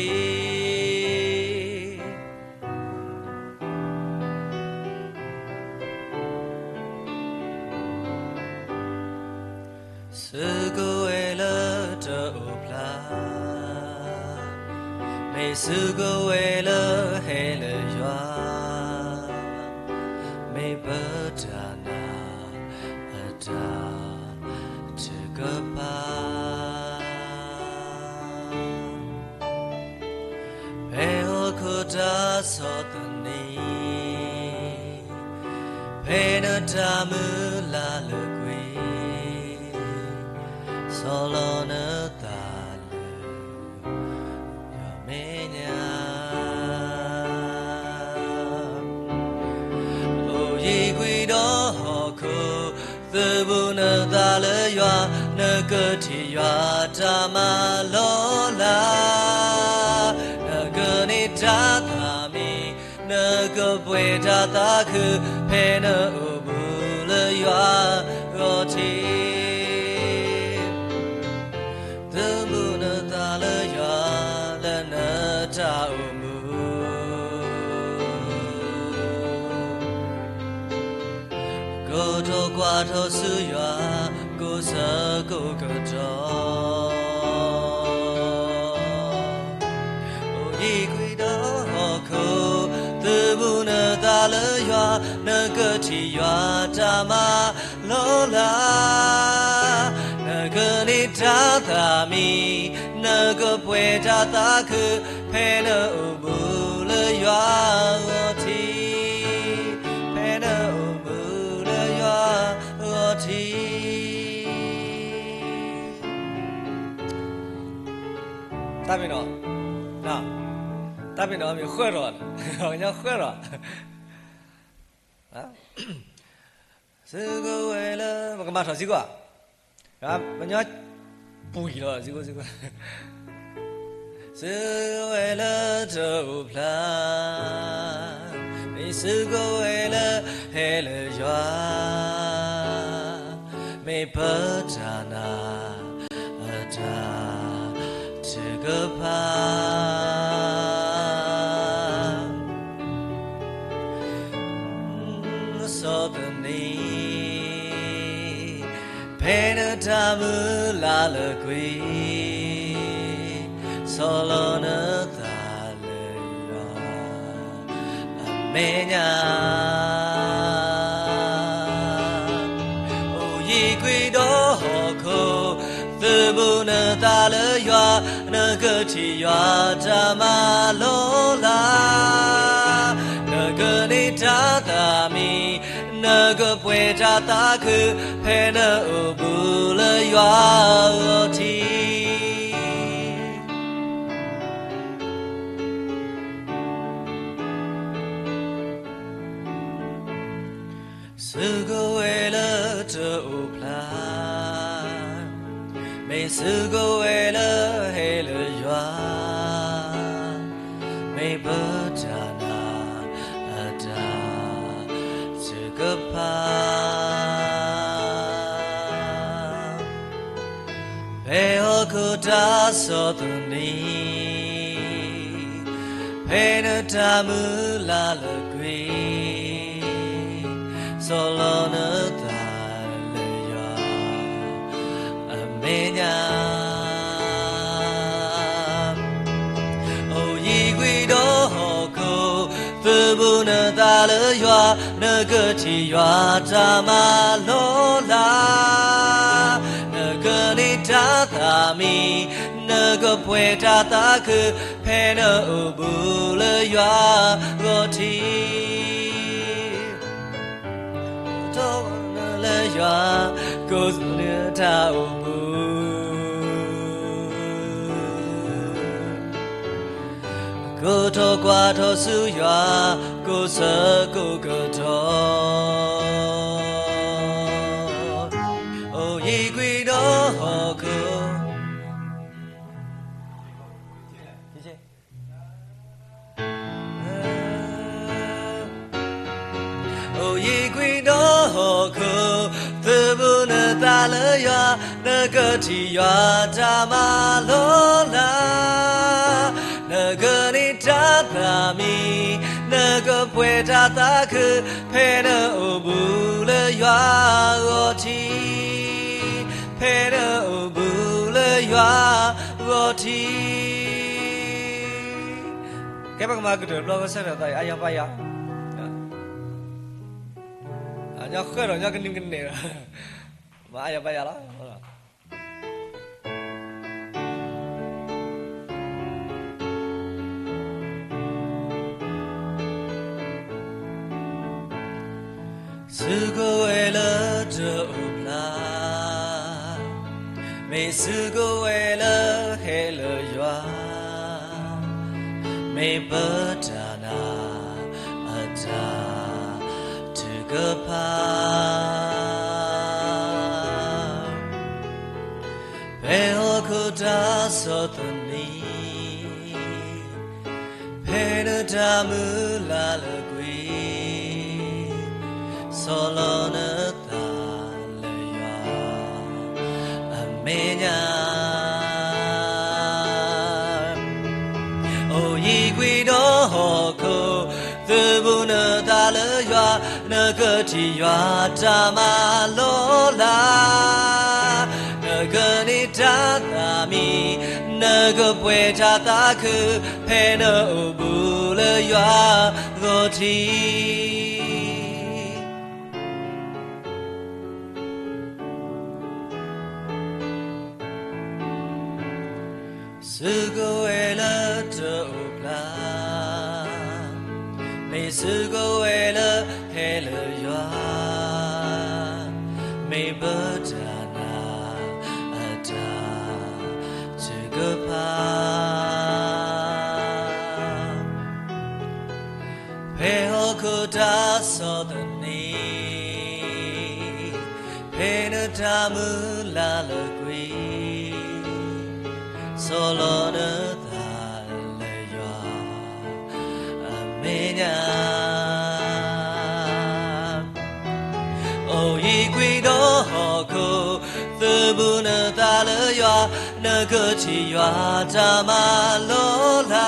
ဘၣ်. စုကဝဲၤလၢတအိၣ်ဖျါ, မ့ၢ်စုကဝဲၤလၢဟဲလၢယွၤ, မ့ၢ်ပတၢ်နာ်အတၢ်ထုကဖၣ် ဖဲနတၢ်မုၢ်လၢ်လၢကွံာ်, ဆီၣ်လီၤနသးယွၤမဲာ်ညါ, အိၣ်ယံၤကွံာ်ဒီးဟီၣ်ခိၣ်, သုးဘူးနသးလၢယွၤ, နကထံၣ်ယွၤတၢ်မၤလီၤလး, နကန့ၢ်တၢ်သးမံ, နကပှဲၤတၢ်သးခု, ဖဲနအိၣ်ဘူးလၢယွၤအဂီၢ်ထံး စုကဝဲၤလၢတအိၣ်ဖျါ, မ့ၢ်စုကဝဲၤလၢဟဲလၢယွၤ, မ့ၢ်ပတၢ်နာ်အတၢ်ထုကဖၣ် ဖဲဟီၣ်ခိၣ်တၢ်ဆီၣ်သနံး, ဖဲနတၢ်မုၢ်လၢ်လၢကွံာ်, ဆီၣ်လီၤနသးလၢယွၤမဲာ်ညါ အိၣ်ယံၤကွံာ်ဒီးဟီၣ်ခိၣ်, သုးဘူးနသးလၢယွၤ, နကထံၣ်ယွၤတၢ်မၤလီၤလး, နကန့ၢ်တၢ်သးမံ, နကပှဲၤတၢ်သးခု, ဖဲနအိၣ်ဘူးလၢယွၤအဂီၢ်ထံး သုးဘူးနသးလၢယွၤလၢနတၢ်အိၣ်မူ, ကိးထီၣ်ကွၢ်ထီၣ်ဆူယွၤ, ကိးဆၢကိးကတီၢ် အိၣ်ယံၤကွံာ်ဒီးဟီၣ်ခိၣ်, သုးဘူးနသးလၢယွၤ, နကထံၣ်ယွၤတၢ်မၤလီၤလး, နကန့ၢ်တၢ်သးမံ, နကပှဲၤတၢ်သးခု, ဖဲနအိၣ်ဘူးလၢယွၤအဂီၢ်ထံး, ဖဲနအိၣ်ဘူးလၢယွၤအဂီၢ်ထံး တၢ်မ့ၢ်နီၢ်, တၢ်မ့ၢ်နီၢ်မ့ၢ်ဃၢထီၣ်, ပှၤကညီဃၢထီၣ်, စုကဝဲၤလၢ ပကမၤထီၣ်စ့ၢ်ကီး, ပှၤကညီပှံၢ်လီၤစ့ၢ်ကီး, စုကဝဲၤလၢတအိၣ်ဖျါ, မ့ၢ်စုကဝဲၤလၢဟဲလၢယွၤ မ့ၢ်ပတၢ်နာ်အတၢ်ထုကဖၣ် ဆီၣ်သနံး, ဖဲနတၢ်မုၢ်လၢ်လၢကွံာ် ဆီၣ်လီၤနသးလၢယွၤ အမဲာ်ညါ. အိၣ်ယံၤကွံာ်ဒီးဟီၣ်ခိၣ်, သုးဘူးနသးလၢယွၤ, နကထံၣ်ယွၤတၢ်မၤလိလၢ်. နကန့ၢ်တၢ်သးမံ, နကပှဲၤတၢ်သးခု, ဖဲနအိၣ်ဘူးလၢယွၤအဂီၢ်ထံး. စုကဝဲၤလၢတအိၣ်ဖျါ, မ့ၢ်စုကဝဲၤလၢဟဲလၢယွၤ, မ့ၢ်ပတၢ်နာ်အတၢ်ထုကဖၣ် ဖဲဟီၣ်ခိၣ်တၢ်ဆီၣ်သနံး, ဖဲနတၢ်မုၢ်လၢ်လၢကွံာ်, ဆီၣ်လီၤနသးလၢယွၤအမဲာ်ညါ. အိၣ်ယံၤကွံာ်ဒီးဟီၣ်ခိၣ်, သုးဘူးနသးလၢယွၤ, နကထံၣ်ယွၤတၢ်မၤလိလၢ်. နကန့ၢ်တၢ်သးမံ, နကပှဲၤတၢ်သးခု, ဖဲနအိၣ်ဘူးလၢယွၤအဂီၢ်ထံး. ကိးထီၣ်နလၢယွၤ, ကိးဆၢနတၢ်အိၣ်မူ, ကိးထီၣ်ကွၢ်ထီၣ်ဆူယွၤ, ကိးဆၢကိးကတီၢ်, အိၣ်ယံၤကွံာ်ဒီးဟီၣ်ခိၣ်. အိၣ်ယံၤကွံာ်ဒီးဟီၣ်ခိၣ်, သုးဘူးနသးလၢယွၤ, နကထံၣ်ယွၤတၢ်မၤလိလၢ်. နကန့ၢ်တၢ်သးမံ, နကပှဲၤတၢ်သးခု, ဖဲနအိၣ်ဘူးလၢယွၤအဂီၢ်ထံး, ဖဲနအိၣ်ဘူးလၢယွၤအဂီၢ်ထံး. ကဲ ပကမၤကတၢၢ်တဘျီ ကစၢ်ယွၤသးအံၤ အါယၤပါယၤ, အညီဃၢဒီးညီကနုကနဲၣ်ဒီး မၤအါယၤပါယၤလီၤ. စုကဝဲၤလၢတအိၣ်ဖျါ, မ့ၢ်စုကဝဲၤလၢဟဲလၢယွၤ, မ့ၢ်ပတၢ်နာ်အတၢ်ထုကဖၣ် ဖဲဟီၣ်ခိၣ်တၢ်ဆီၣ်သနံး, ဖဲနတၢ်မုၢ်လၢ်လၢကွံာ်, ဆီၣ်လီၤနသးလၢယွၤအမဲာ်ညါ. အိၣ်ယံၤကွံာ်ဒီးဟီၣ်ခိၣ်, သုးဘူးနသးလၢယွၤ, နကထံၣ်ယွၤတၢ်မၤလိလၢ်. နကန့ၢ်တၢ်သးမံ, နကပှဲၤတၢ်သးခု, ဖဲနအိၣ်ဘူးလၢယွၤအဂီၢ်ထံး. စုကဝဲၤလၢတအိၣ်ဖျါ, မ့ၢ်စုကဝဲၤလၢဟဲလၢယွၤ, မ့ၢ်ပတၢ်နာ်အတၢ်ထုကဖၣ် ဖဲဟီၣ်ခိၣ်တၢ်ဆီၣ်သနံး, ဖဲနတၢ်မုၢ်လၢ်လၢကွံာ်, ဆီၣ်လီၤနသးလၢယွၤအမဲာ်ညါ. အိၣ်ယံၤကွံာ်ဒီးဟီၣ်ခိၣ်, သုးဘူးနသးလၢယွၤ, နကထံၣ်ယွၤတၢ်မၤလိလၢ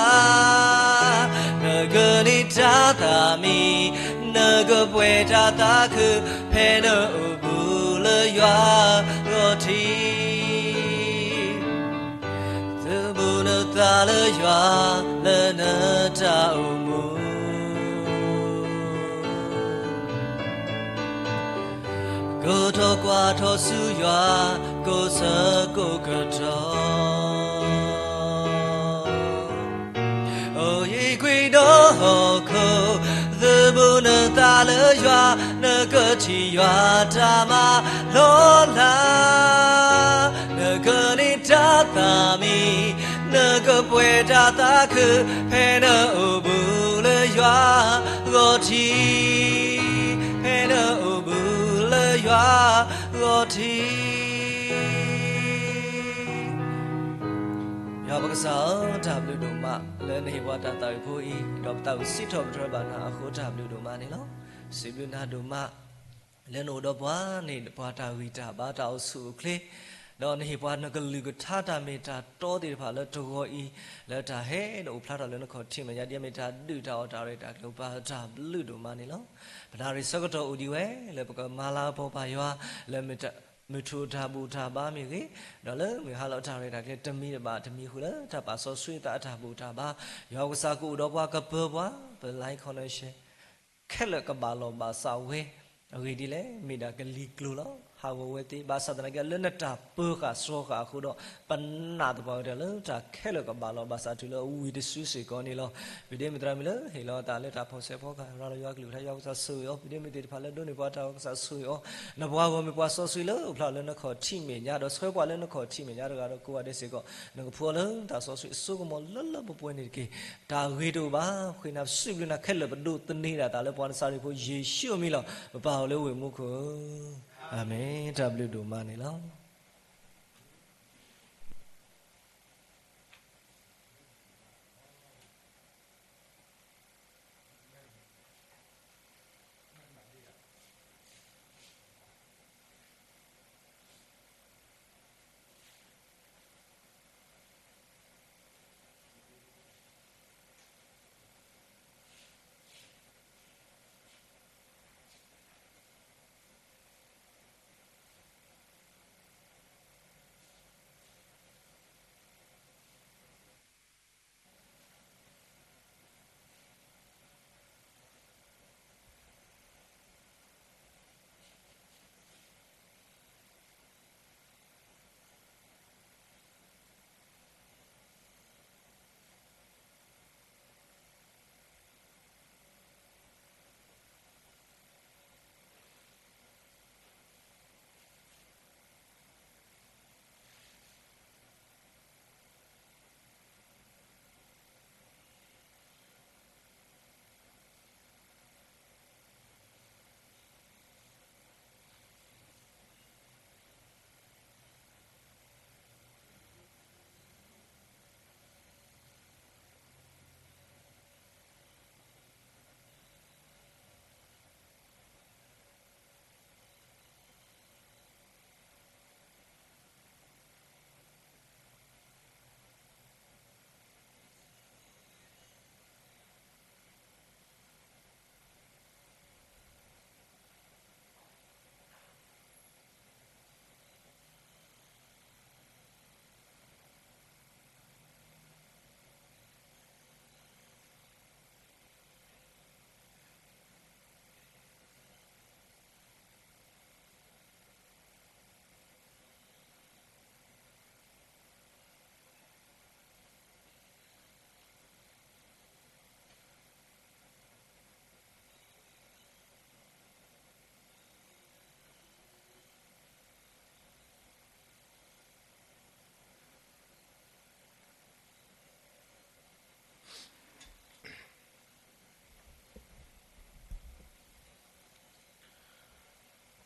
်. နကန့ၢ်တၢ်သးမံ, နကပှဲၤတၢ်သးခု, ဖဲနအိၣ်ဘူးလၢယွၤအဂီၢ်ထံး. သုးဘူးနသး တၢ်လၢယွၤလၢနတၢ်အိၣ်မူ, ကိးထီၣ်ကွၢ်ထီၣ်ဆူယွၤ, ကိးဆၢကိးကတီၢ်. အိၣ်ယံၤကွံာ်ဒီးဟီၣ်ခိၣ်, သုးဘူးနသးလၢယွၤ, နကထံၣ်ယွၤတၢ်မၤလီၤလး, နကန့ၢ်တၢ်သးမံ, နကပှဲၤတၢ်သးခု, ဖဲနအိၣ်ဘူးလၢယွၤဂီၢ်ထံး, ဖဲနအိၣ်ဘူးလၢယွၤဂီၢ်ထံး. ယွၤပကစၢ်ဧၢ, တၢ်ဘျုးဒိၣ်မး လၢနဟ့ၣ်ပှၤတၢ်သးဝံၣ်ဖိအံၤ, ဒီးပသးဝံၣ်စံးထီၣ်ပတြၢၤဘၣ်နၤအဃိတၢ်ဘျုးဒိၣ်မးန့ၣ်လီၤ. စံးဘျုးနၤဒိၣ်မး လၢနအိၣ်ဒီးပှၤန့ၣ် ပှၤတၢ်ဂံၢ်တၢ်ဘါတၢ်အိၣ်ဆူၣ်အိၣ်ချ့, ဒီးနဟ့ၣ်ပှၤနကလုၢ်ကထါတၢ်မ့ၢ်တၢ်တီသ့ၣ်တဖၣ်လၢတဂီၤအံၤ, လၢတၢ်ဟဲဒီးအိၣ်ဖျါထီၣ်လၢနခီၣ်ထံးမဲာ်ညါ ဒ်အမ့ၢ်တၢ်ဒုးတၢ်အီၣ်တၢ်ရ့တၢ်ကျဲၤ ပတၢ်ဘျုးဒိၣ်မးန့ၣ်လီၤ. ပနၣ်ရံၣ်ဆၢကတီၢ်အိၣ်ဒံးဝဲ လၢပကမၤလၤကပီၤပာ်ယွၤ လၢ မုၢ်ထူၣ်တၢ်ဘူၣ်တၢ်ဘါမ့ၢ်ဂ့ၤ, ဒီးလၢမုၢ်ဟါလီၤအတၢ်ရဲၣ်တၢ်ကျဲၤတမံၤတဘၣ်တမံၤဃုာ်လၢတၢ်ပာ်စီဆှံသးအတၢ်ဘူၣ်တၢ်ဘါ, ယွၤကစၢ်ကအိၣ်ဒီးပှၤကပၢၤပှၤ ပ life connection ခဲလၢာ်ကဘၣ်လီၢ်ဘၣ်စးဝဲ, အဂ့ၢ်ဒ်လဲၣ် မ့ၢ်ဒၣ်ကလံၤကျိၤလီၤ. ဟးဂီၤဝဲသ့ ဘၣ်ဆၣ်သနာ်က့ လၢနတၢ်ပၢၤဃာ်စှီၤဃာ်အဃိဒီး ပနာ်သပှၢ်ကတၢၢ်လၢတၢ်ခဲလၢာ်ကဘၣ်လီၢ်ဘၣ်စးတုၤလၢအဝံၤတစုစ့ၢ်ကီးန့ၣ်လီၤ. ပဒ့မုၢ်သရၣ်မုၣ်လၢဟ့ၣ်လီၤအသးလၢတၢ်ဖီၣ်ဆဲးဖီကဟၣ်ရၤလီၤယွၤကလုၢ်ကထါ ယွၤကစၢ်ဆိၣ်ဂ့ၤအီၤ, ပဒ့မုၢ်သ့ၣ်တဖၣ်လၢဒိးန့ၢ်ပှၤတၢ်ဂီၤ ကစၢ်ဆိၣ်ဂ့ၤအီၤ, နပှၤဂီၢ်မ့ၢ်ပှၤစီဆှံလၢအိၣ်ဖျါလၢနခီၣ်ထံးမဲာ်ညါ ဒီးဆှၢပှၤလၢနခီၣ်ထံးမဲာ်ညါတဂၤဒီးကိးဂၤဒဲးစ့ၢ်ကီး နကဖှူအီၤလၢတၢ်စီဆှံအစိကမီၤလၢလၢပှဲၤပှဲၤန့ၣ်တက့ၢ်. တၢ်ဂ့ၤတအိၣ်ဘၣ် ဃ့နၤစံးဘျုးနၤခဲလၢာ် ပဒိးသန့ၤဒၣ်သးလၢပှၤနစၤရ့းဖိယ့ၣ်ၡူးအမံၤလီၤ. ပပၢ်အိၣ်လၢဝ့ၢ်မူခိၣ်ဧၢ, အၤမ့ၣ်, တၢ်ဘျုးဒိၣ်မးန့ၣ်လီၤ.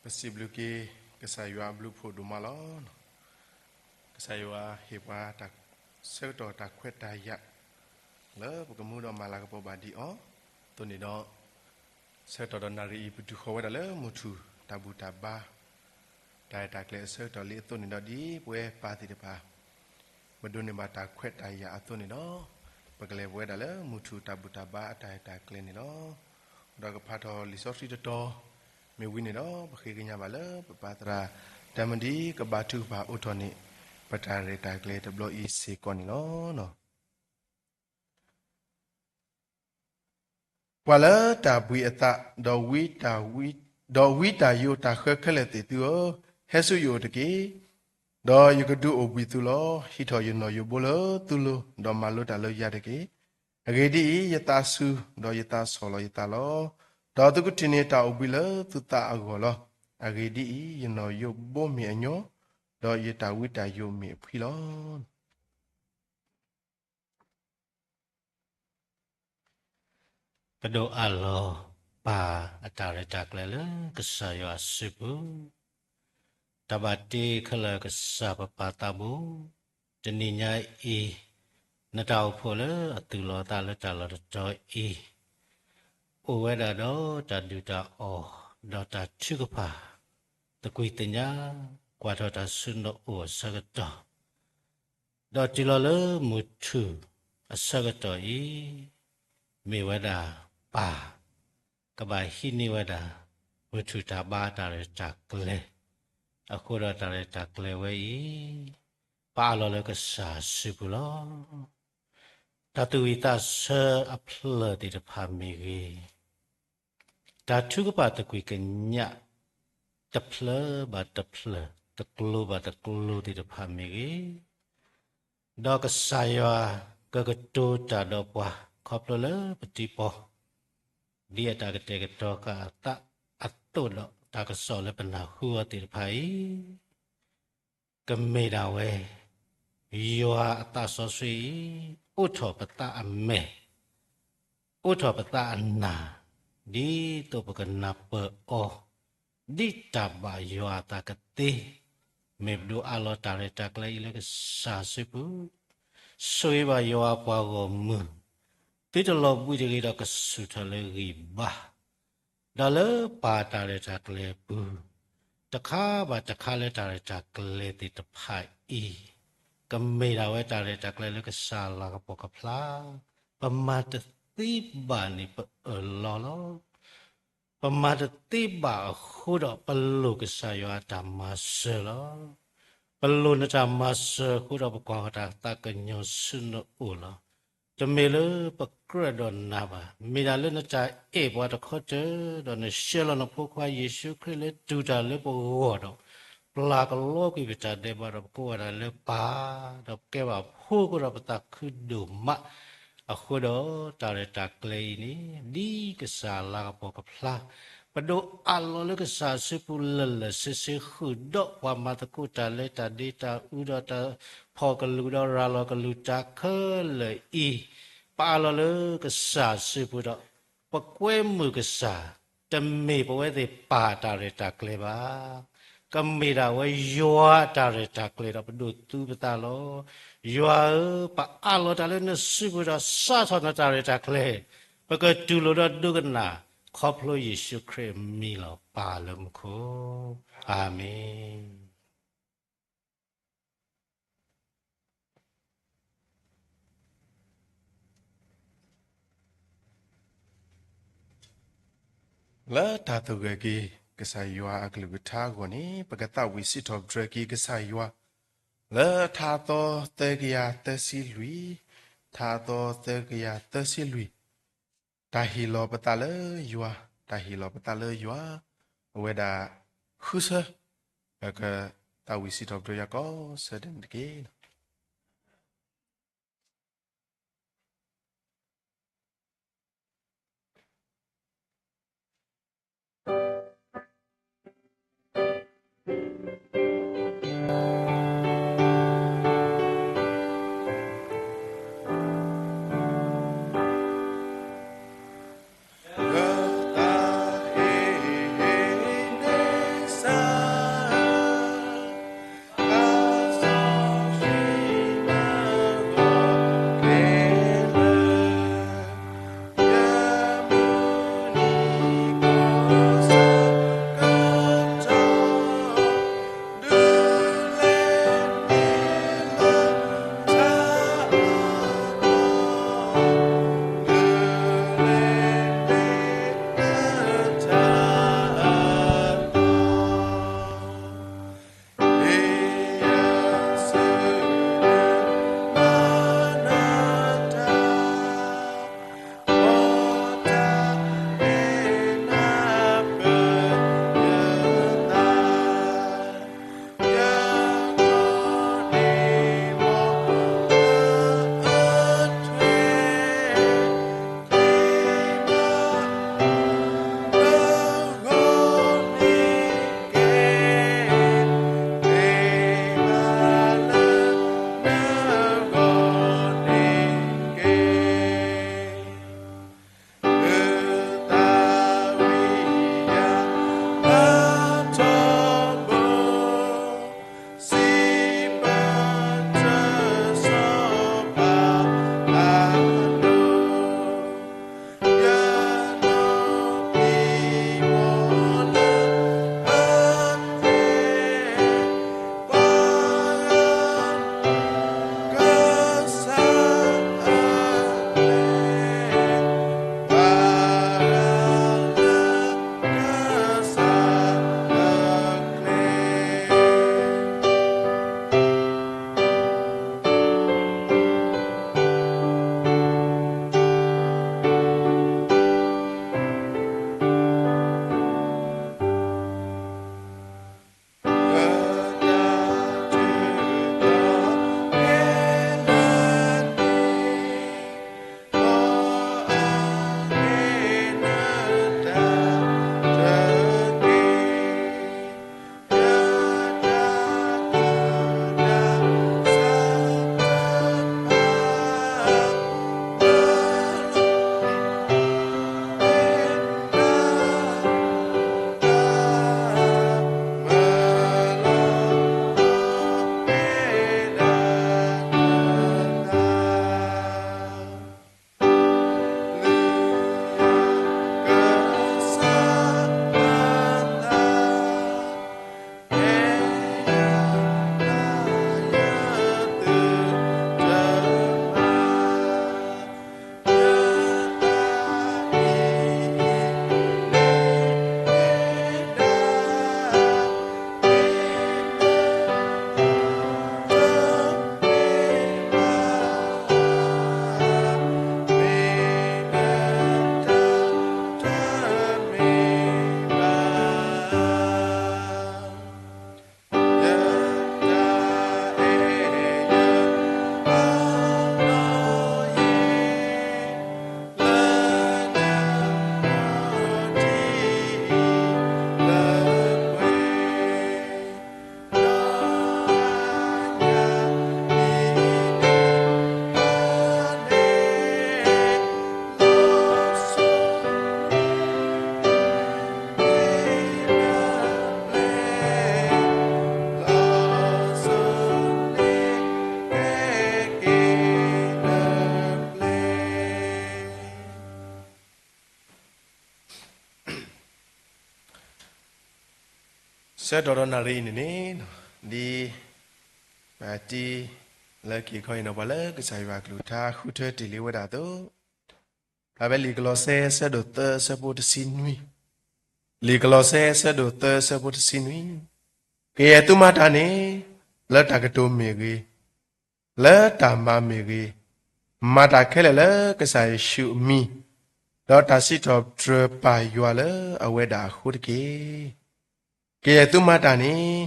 ပစံးဘျုးက့ၤ ကစၢ်ယွၤအဘျုးဖှိၣ်ဒိၣ်မးလီၤ. ကစၢ်ယွၤဟ့ၣ်ပှၤ ဆၢကတီၢ်တၢ်ခွဲးတၢ်ယာ် လၢပကမူဒီးမၤလၤကပီၤဘၣ်ဒံးအီၤအသိးန့ၣ်ဒီး, ဆၢကတီၢ်ဒီးနၣ်ရံၣ်အံၤ ပတုၤဃီၤဝဲဒၣ်လၢမုၢ်ထူၣ်တၢ်ဘူၣ်တၢ်ဘါ တၢ်ရဲၣ်တၢ်ကျဲၤအဆၢကတီၢ်လံအသိးန့ၣ်ဒီး ဒ်ပဝဲပၢ်သ့ၣ်တဖၣ် ပဒိးန့ၢ်ဘၣ်တၢ်ခွဲးတၢ်ယာ်အသိးန့ၣ်ဒီး, ပကလဲၤဝဲဒၣ်လၢမုၢ်ထူၣ်တၢ်ဘူၣ်တၢ်ဘါအတၢ်ရဲၣ်တၢ်ကျဲၤန့ၣ်လီၤ. ဒီးကဖးထီၣ်လံာ်စီဆှံတတီၤ မ့ၢ်ဝံၤန့ၣ်ဒီး ပဃ့ကညးဘၣ်လၢပပၢ်သရၣ် တၢ်မဒံကဘါထုကဖၣ်အိးထီၣ်န့ၣ် ပတၢ်ရဲၣ်တၢ်ကျဲၤတဘျီအံၤစ့ၢ်ကီးန့ၣ်လီၤ. ပှၤလၢတၢ်ဘှံးအသး, ဒီးဝံတၢ်ယိးတၢ်ဃၢခဲလၢာ်သ့ၣ်သုဧၢ, ဟဲဆူယအိၣ်တက့ၢ်. ဒီးယကဒုးအိၣ်ဘှံးသုလီၤ. ဟံးထီၣ်ယနီၣ်ယိးဘိလၢသုလိၤ, ဒီးမၤလိတၢ်လၢယၤတက့ၢ်. အဂ့ၢ်ဒ်အံၤ, ယသးစူၤ, ဒီးယသးဆီၣ်လီၤယသးလီၤ. ဒီးသုကထံၣ်န့ၢ်တၢ်အိၣ်ဘှံးလၢသုသးအဂီၢ်လီၤ. အဂ့ၢ်ဒ်အံၤ, ယနီၣ်ယိးဘိမ့ၢ်အညီ, ဒီးယတၢ်ဝံတၢ်ယိးမ့ၢ်အဖှံလီၤ. ပဒိၣ်အးလီၤပၢ်အတၢ်ရဲၣ်တၢ်ကျဲၤလၢကစၢ်ယွၤအစုပူၤ, တၢ်ဘၣ်တ့ခဲလၢာ်ကစၢ်ပပၢ်သးဘိ, တနံၤညါအံၤ, နတၢ်အိၣ်ဖှိၣ်လၢအသူၣ်လီၤအသးလၢတၢ်လီၢ်တတီၤအံၤ, အိၣ်ဝဲဒၣ်ဒီးတၢ်ဒုၣ်တၢ်အီၣ်, ဒီးတၢ်ထုကဖၣ်, သကွံၢ်သညါ, ကွၢ်ထီၣ်တၢ်ဆူနအိၣ်အဆၢကတီၢ် ဒီးတုၤလီၤလၢမုၢ်ထူၣ်အဆၢကတီၢ်အံၤ, မ့ၢ်ဝဲဒၣ်ပၢ်ကဘၣ်ဟံးန့ၢ်ဝဲဒၣ် မုၢ်ထူၣ်တၢ်ဘါအတၢ်ရဲၣ်တၢ်ကျဲၤ, အဃိဒီးတၢ်ရဲၣ်တၢ်ကျဲၤဝဲအံၤ, ပအးလီၤလၢကစၢ်စုပူၤလီၤ. တၢ်သူၣ်ဝံၣ်သးဆၢအဖျၢၣ်သ့ၣ်တဖၣ်မ့ၢ်ဂ့ၤ, တၢ်ထုကဖၣ်သကွံၢ်ကညး တဖျၢၣ်ဘၣ်တဖျၢၣ်, တကျိၤဘၣ်တကျိၤသ့ၣ်တဖၣ်မ့ၢ်ဂ့ၤ, ဒီးကစၢ်ယွၤကကတိၤတၢ်ဒီးပှၤ ခီဖျိလၢပတံၤပီၢ်, ဒ်အတၢ်ကတဲာ်ကတီၤဃာ်အသးအသိးဒီး တၢ်ကစီၣ်လၢပနၢ်ဟူအီၤသ့ၣ်တဖၣ်အံၤ ကမ့ၢ်ဒၣ်ဝဲ ယွၤအသးစီဆှံအံၤ အိးထီၣ်ပသးအမဲာ်, အိးထီၣ်ပသးအနၢ်, ဒ်သိးပကနၢ်ပၢၢ်အီၤ, ဒ်တၢ်ဘၣ်ယွၤအသးကသ့, မ့ၢ်ပဒိၣ်အးလီၤတၢ်ရဲၣ်တၢ်ကျဲၤအံၤလၢကစၢ်စုပူၤ, ဆိၣ်ဂ့ၤဘၣ်ယွၤအပှၤဂီၢ်မုၢ်, သုတလီၤဘှံးတဂ့ၤဒီးကဆူၣ်ထီၣ်လၢဂံၢ်ဘါ ဒီးလၢပၢ်တၢ်ရဲၣ်တၢ်ကျဲၤအပူၤ, တခါဘၣ်တခါလၢတၢ်ရဲၣ်တၢ်ကျဲၤသ့ၣ်တဖၣ်အံၤ, ကမ့ၢ်ဒၣ်ဝဲတၢ်ရဲၣ်တၢ်ကျဲၤလၢကစၢ်လၤကပီၤကဖျါ, ပမၤတသ့ဘၣ်န့ၣ်ပအၢၣ်လီၤလီၤ. ပမၤတသ့ဘၣ်အဃိဒီးပလိၣ်ကစၢ်ယွၤအတၢ်မၤစၢၤလီၤ. ပလိၣ်နတၢ်မၤစၢၤအဃိဒီးပကွၢ်ဃီၤတၢ်သးကညီၤဆူနအိၣ်လီၤ. တမ့ၢ်လၢပကြၢးဒီးနၤဘၣ်. မ့ၢ်ဒၣ်လၢနတၢ်အဲၣ်ပှၤတခီတၢၢ်, ဒီးနဆှၢလီၤနဖိခွါယ့ၣ်ၡူးခရံာ်လၢတူၢ်တၢ်လၢပဂီၢ်ဒီး, ပျၢ်ကလီကွံာ်ပတၢ်ဒဲးဘးဒီးပကိးဝဲဒၣ်လၢပၢ်, ဒီးပကဲဘၣ်ဖိအဃိဒီးပသးခုဒိၣ်မး, အဃိဒီးတၢ်ရဲၣ်တၢ်ကျဲၤအံၤန့ၣ်, ဒ်ကစၢ်လၤကပီၤကဖျါ, ပဒိၣ်အးလီၤလၢကစၢ်စုပူၤလၢာ်လၢာ်ဆ့ဆ့ဃုာ်ဒီးပှၤမၤသကိးတၢ်လၢတၢ်ဒ့တၢ်အူဒီးတၢ်ဖီၣ်ကလူးဒီးရၤလီၤကလူးတၢ်ခဲလၢာ်အံၤ, ပအးလီၤလၢကစၢ်စုပူၤဒီး, ပကွဲမုာ်ကစၢ်, တမ့ၢ်ပဝဲသ့ၣ်ပၢ်တၢ်ရဲၣ်တၢ်ကျဲၤဘၣ်. ကမ့ၢ်ဒၣ်ဝဲယွၤအတၢ်ရဲၣ်တၢ်ကျဲၤဒီးပဒိၣ်သူပသးလီၤ. ယွၤဧၢ, ပအးလီၤတၢ်လၢနစုပူၤဒီးစးထီၣ်နတၢ်ရဲၣ်တၢ်ကျဲၤ, ပကတူၢ်လိာ်ဒီးဒိကနၣ်, ခီဖျိယ့ၣ်ၡူးခရံာ်အမံၤလီၤ. ပၢ်လၢမူခိၣ်, အၤမ့ၣ်. လၢတၢ်သဂၢၢ်က့ၤကစၢ်ယွၤအကလုၢ်ကထါအဂီၢ်န့ၣ်, ပကသးဝံၣ်စံးထီၣ်ပတြၢၤက့ၤကစၢ်ယွၤ, လၢထါအသီသၢကယၤသၢဆံလွံၢ်, ထါအသီသၢကယၤသၢဆံလွံၢ်, တၢ်ဟ့ၣ်လီၤပသးလၢယွၤ, တၢ်ဟ့ၣ်လီၤပသးလၢယွၤ, အဝဲဒၣ်ဃုဆၢ, ပကသးဝံၣ်စံးထီၣ်ပတြၢၤယၤကိးဆၢဒဲးန့ၣ်တက့ၢ်. လၢတၢ်ဟ့ၣ်ဟ့ၣ်န့ၢ်စၢ် ဆၢကတီၢ်ဒီးနၣ်ရံၣ်အံၤန့ၣ်န့ၣ်, ဒ်ပတံၤလၢက့ၤခီအံၤနီၤ ပှၤလၢကစၢ်ယွၤအကလုၢ်ကထါဃုထၢတ့ၢ်လံဝဲဒၣ်အသိး, ဖဲလံာ်ကလီးစဲ အဆၢဒိၣ်သၢ အဆၢဖိတဆံနွံ, လံာ်ကလီးစဲ အဆၢဒိၣ်သၢ အဆၢဖိတဆံနွံ, ကယဲၢ်သုမၤတၢ်န့ၣ် လၢတၢ်ကတိၤမ့ၢ်ဂ့ၤ, လၢတၢ်မၤမ့ၢ်ဂ့ၤ, မၤတၢ်ခဲလၢာ်လၢကစၢ်ယ့ၣ်ၡူးအမံၤ, ဒီးတၢ်စံးထီၣ်ပတြၢၤပၢ်ယွၤလၢအဝဲဒၣ်အဃိတက့ၢ်. ကယဲၢ်သုမၤတၢ်န့ၣ်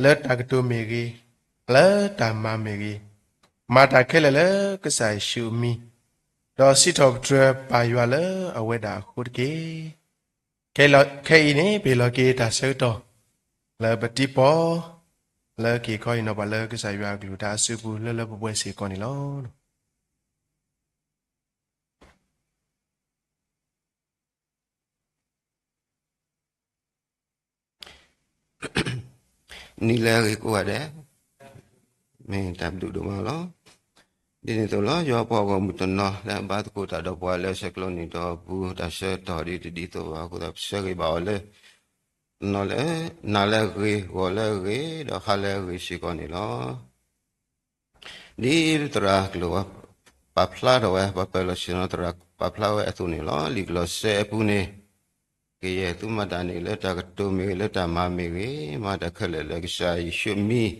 လၢတၢ်ကတိၤမ့ၢ်ဂ့ၤ, လၢတၢ်မၤမ့ၢ်ဂ့ၤ, မၤတၢ်ခဲလၢာ်လၢကစၢ်ယ့ၣ်ၡူးအမံၤ, ဒီးစံးထီၣ်ပတြၢၤပၢ်ယွၤလၢအဝဲဒၣ်အဃိတက့ၢ်. ခဲအံၤန့ၣ် ပဟ့ၣ်လီၤက့ၤတၢ်ဆၢကတီၢ် လၢပတံၤပီၢ် လၢက့ၤခီအံၤနီၤ ပှၤလၢကစၢ်ယွၤအကလုၢ်ကထါအစုပူၤလၢလၢပှဲၤပှဲၤစ့ၢ်ကီးန့ၣ်လီၤ. နံၤလၢအဂ့ၤကိးဂၤဒဲး, မ့ၢ်တၢ်ဘျုးဒိၣ်မးလီၤ. ဒ်န့ၣ်အသိးလီၤ, ယွၤပှၤဂီၢ်မုၢ်တနီၤ လၢအဘါသကိးတၢ်ဒီးပှၤလၢဆဲးကျိးနံၣ်ဒီးအပူၤ တၢ်ဆၢကတီၢ်ဒ်တဒ်သိးဘၣ်အဃိသတး ပဆၢဂ့ၤဘၣ်အီၤလၢ တနီၤလၢ နၤလၢအဂ့ၤ, ဂီၤလၢအဂ့ၤ, ဒီးဟါလၢအဂ့ၤစ့ၢ်ကီးန့ၣ်လီၤ. ဒ်ပသရၣ်ကျိာ် ပာ်ဖျါထီၣ်ဝဲ, ပှၤပၢၤလီၢ်ဆ့ၣ်နီၤသရၣ်ပာ်ဖျါဝဲအသိးန့ၣ်လီၤ. လံာ်ကလီးစဲအပူၤန့ၣ်, ကယဲၢ်သုမၤတၢ်န့ၣ် လၢတၢ်ကတိၤမ့ၢ်ဂ့ၤ, လၢတၢ်မၤမ့ၢ်ဂ့ၤ, မၤတၢ်ခဲလၢာ်လၢကစၢ်ယ့ၣ်ၡူးအမံၤ,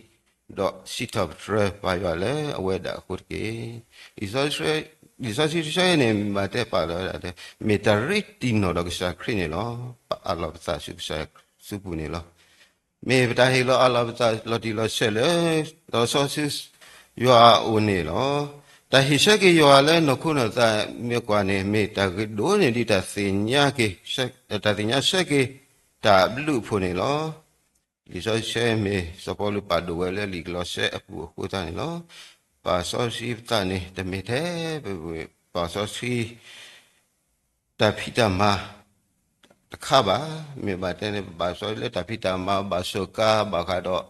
ဒီးစံးထီၣ်ပတြၢၤပၢ်ယွၤလၢအဝဲဒၣ်အဃိတက့ၢ်. လံာ်စီဆှံတဆၢအံၤန့ၣ် မ့ၢ်ဘၣ်တဲပာ်လီၤဝဲဒၣ်လၢ မ့ၢ်တၢ်ရ့တံၢ်နီၣ်ဒီးကစၢ်ခရံာ်န့ၣ်လီၤ. ပအးလီၤပသးဆူကစၢ်စုပူၤန့ၣ်လီၤ. မ့ၢ်ပတၢ်ဟ့ၣ်လီၤအးလီၤပသးလီၤတံၢ်လီၤဆဲးလၢ လီၤဆီဆူယွၤအအိၣ်န့ၣ်လီၤ. တၢ်ဟ့ၣ်ဆၢက့ၤယွၤလၢနီၢ်ခိနီၢ်သးမ့ၢ်ကွၢ်န့ၣ် မ့ၢ်တၢ်ဂ့ၤဒိၣ်န့ၢ်ဒံးတၢ်သ့ၣ်ညါက့ၤ, တၢ်သ့ၣ်ညါဆၢက့ၤတၢ်ဘျုးအဖှိၣ်န့ၣ်လီၤ. လံာ်စီဆှံမ့ၢ်စီၤပီလူးပာ်ဒိၣ်ဝဲလၢလံာ်ကလီးစဲအပူၤအဃိသတးန့ၣ်လီၤ. ပာ်စီဆှံပသးန့ၣ် တမ့ၢ်ထဲပဝဲပာ်စီဆှံ တၢ်ဖံးတၢ်မၤတခါဘၣ်. မ့ၢ်ဘၣ်တဲန့ၣ် ပဘၣ်စီဆှံလၢတၢ်ဖံးတၢ်မၤ ဘၣ်စၢၤကါ ဘၣ်ဃးဒီး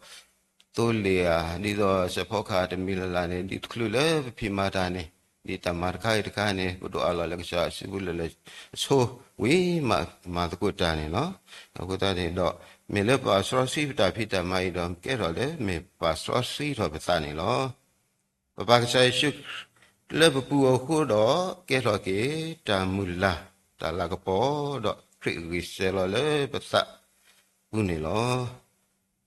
သိလ့ၣ်ဧါ, ဒ်သိးစဲးဖီကဟၣ်တမံၤလၢ်လၢ်န့ၣ် ဒ်တချုးလၢပဖံးမၤတၢ်န့ၣ် ဒ်တၢ်မၤတခါဂ့ၤတခါန့ၣ် ပဒိးအးလီၤလၢကစၢ်စုပူၤလၢလၢအဆိဝံၤမး မၤသကိးတၢ်န့ၣ်လီၤ. အဃိသတးန့ၣ်ဒီး မ့ၢ်လၢပာ်စီဆှံပတၢ်ဖံးတၢ်မၤအံၤဒီး ကဲထီၣ်လၢမ့ၢ်ပာ်စီဆှံထီၣ်ပသးန့ၣ်လီၤ. ပပာ်ကစၢ်ယ့ၣ်ၡူးလၢပပူၤအဃိဒီး ကဲထီၣ်က့ၤတၢ်မုၢ်လၢ် တၢ်လၤကပီၤ ဒီးခရံာ်ဂံၢ်စဲၤလီၤလၢပသးပူၤန့ၣ်လီၤ.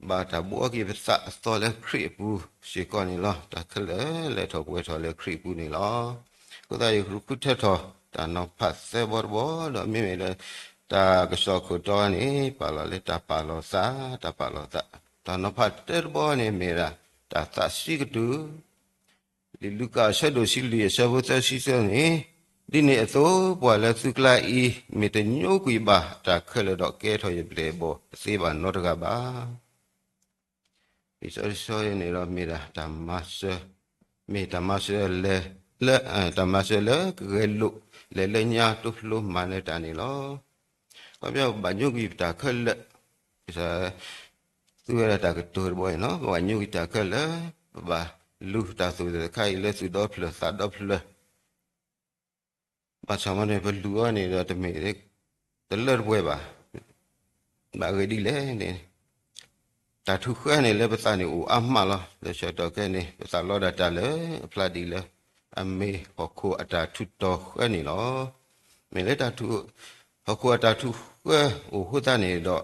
ဘၣ်တၢ်ဘှီက့ၤပသးအသီလၢခရံာ်အပူၤစ့ၢ်ကီးန့ၣ်လီၤ. တၢ်ခဲလၢာ်လဲၤထီၣ်ပှဲၤထီၣ်လၢခရံာ်အပူၤန့ၣ်လီၤ. အဃိသတး ယဃုထၢထီၣ်တၢ်နီၤဖးသၢဘီတဘီဒီး မ့မ့ၢ်လၢ တၢ်ကစီၣ်ခိၣ်တီန့ၣ် ပာ်လီၤလၢတၢ်ပာ်လီၤသး, တၢ်ပာ်လီၤသး, တၢ်နီၤဖးတၢတဘီန့ၣ်မ့ၢ်ဒၣ် တၢ်သးဆံးကတုၢ် လံာ်လူၤကၣ်အဆၢဒိၣ်ဆံလွံၢ်အဆၢဖိသၢဆံသၢန့ၣ်, ဒ်န့ၣ်အသိး ပှၤလၢသုကျါအံၤ မ့ၢ်တညိကွံာ်ဘၣ်တၢ်ခဲလၢာ်ဒီး ကဲထီၣ်ယပျဲၢ်အဘီၣ်တသ့ဘၣ်နီတဂၤဘၣ်. လံာ်စီဆှံန့ၣ်ဒီးမ့ၢ်ဒၣ်တၢ်မၤစၢၤ, မ့ၢ်တၢ်မၤစၢၤလၢ, လၢ, တၢ်မၤစၢၤလၢကဂဲၤလိာ် လဲၤလၢညါတိဖျိမၤနၢၤတၢ်န့ၣ်လီၤ. ခီပညီ ပဘၣ်ညိကွံာ်ပတၢ်ခဲလၢာ်, ကစၢ် သူဝဲဒၣ်တၢ်ကတိၤတဘီအံၤနီၤ, ပဘၣ်ညိကွံာ်တၢ်ခဲလၢာ်, ပဘၣ်လူၤတၢ်သူၣ်တခါအံၤလၢသူၣ်ဒီဖျၢၣ်သးဒီဖျၢၣ် ဘၣ်ဆၣ်မ့ၢ်န့ၣ် ပလူၤအီၤန့ၣ်ဒီးတမ့ၢ်တလၢတပှဲၤဘၣ်. ဘၣ်ဂ့ၢ်ဒ်လဲၣ်န့ၣ်, တၢ်ထူးဃၢန့ၣ်လၢပသးန့ၣ်အိၣ်အါမးလီၤ. လၢဆၢကတီၢ်ခဲအံၤန့ၣ် ပသးလီဒၣ်တၢ်လၢအဖျါဒ်လၢ အမ့ၢ်ဟီၣ်ခိၣ်အတၢ်ထူးတီၤဃၢန့ၣ်လီၤ. မ့ၢ်လၢတၢ်ထူး, ဟီၣ်ခိၣ်အတၢ်ထူးဃၢအိၣ်အဃိသတးန့ၣ်ဒီး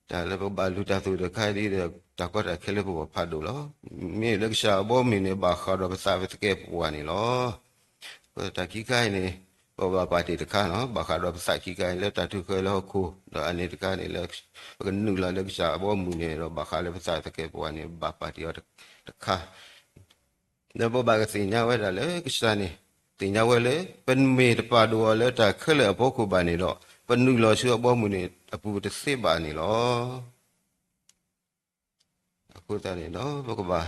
တၢ်လၢပဘၣ်လူၤတၢ်သူၣ်တခါအံၤဒီး တၢ်ကီတၢ်ခဲလၢပဂီၢ်ဖးဒိၣ်လီၤ. မ့ၢ်လၢကစၢ်အဘီအမုၢ်န့ၣ် ဘၣ်ဃးဒီးပသးပသကဲာ်ပဝးန့ၣ်လီၤ. တၢ်ခံခါအံၤန့ၣ် ပဘၣ်ပာ်တ့ၢ်တခါနီၤ, ဘၣ်ဃးဒီးပသးခံခါအံၤလၢတၢ်ထူးဃၢလၢဟီၣ်ခိၣ်, ဒီးအန့ၣ်တခါန့ၣ်လၢ ပကနုာ်လီၤလၢကစၢ်အဘီအမုၢ်န့ၣ်ဒီး ဘၣ်ဃးလၢပသးသကဲာ်ပဝးန့ၣ် ဘၣ်ပာ်တ့ၢ်အီၤတခါ လၢပဘၣ်ကသ့ၣ်ညါဝဲဒၣ်လၢကစၢ်န့ၣ် သ့ၣ်ညါဝဲလၢ ပမ့ၢ်တပာ်ဒိၣ်အီၤလၢတၢ်ခဲလၢာ်အဖီခိၣ်ဘၣ်န့ၣ်ဒီး ပနုာ်လီၤဆူအဘီအမုၢ်န့ၣ်အပူၤတသ့ဘၣ်န့ၣ်လီၤ. အဃိသတးန့ၣ်ဒီး ပကဘၣ်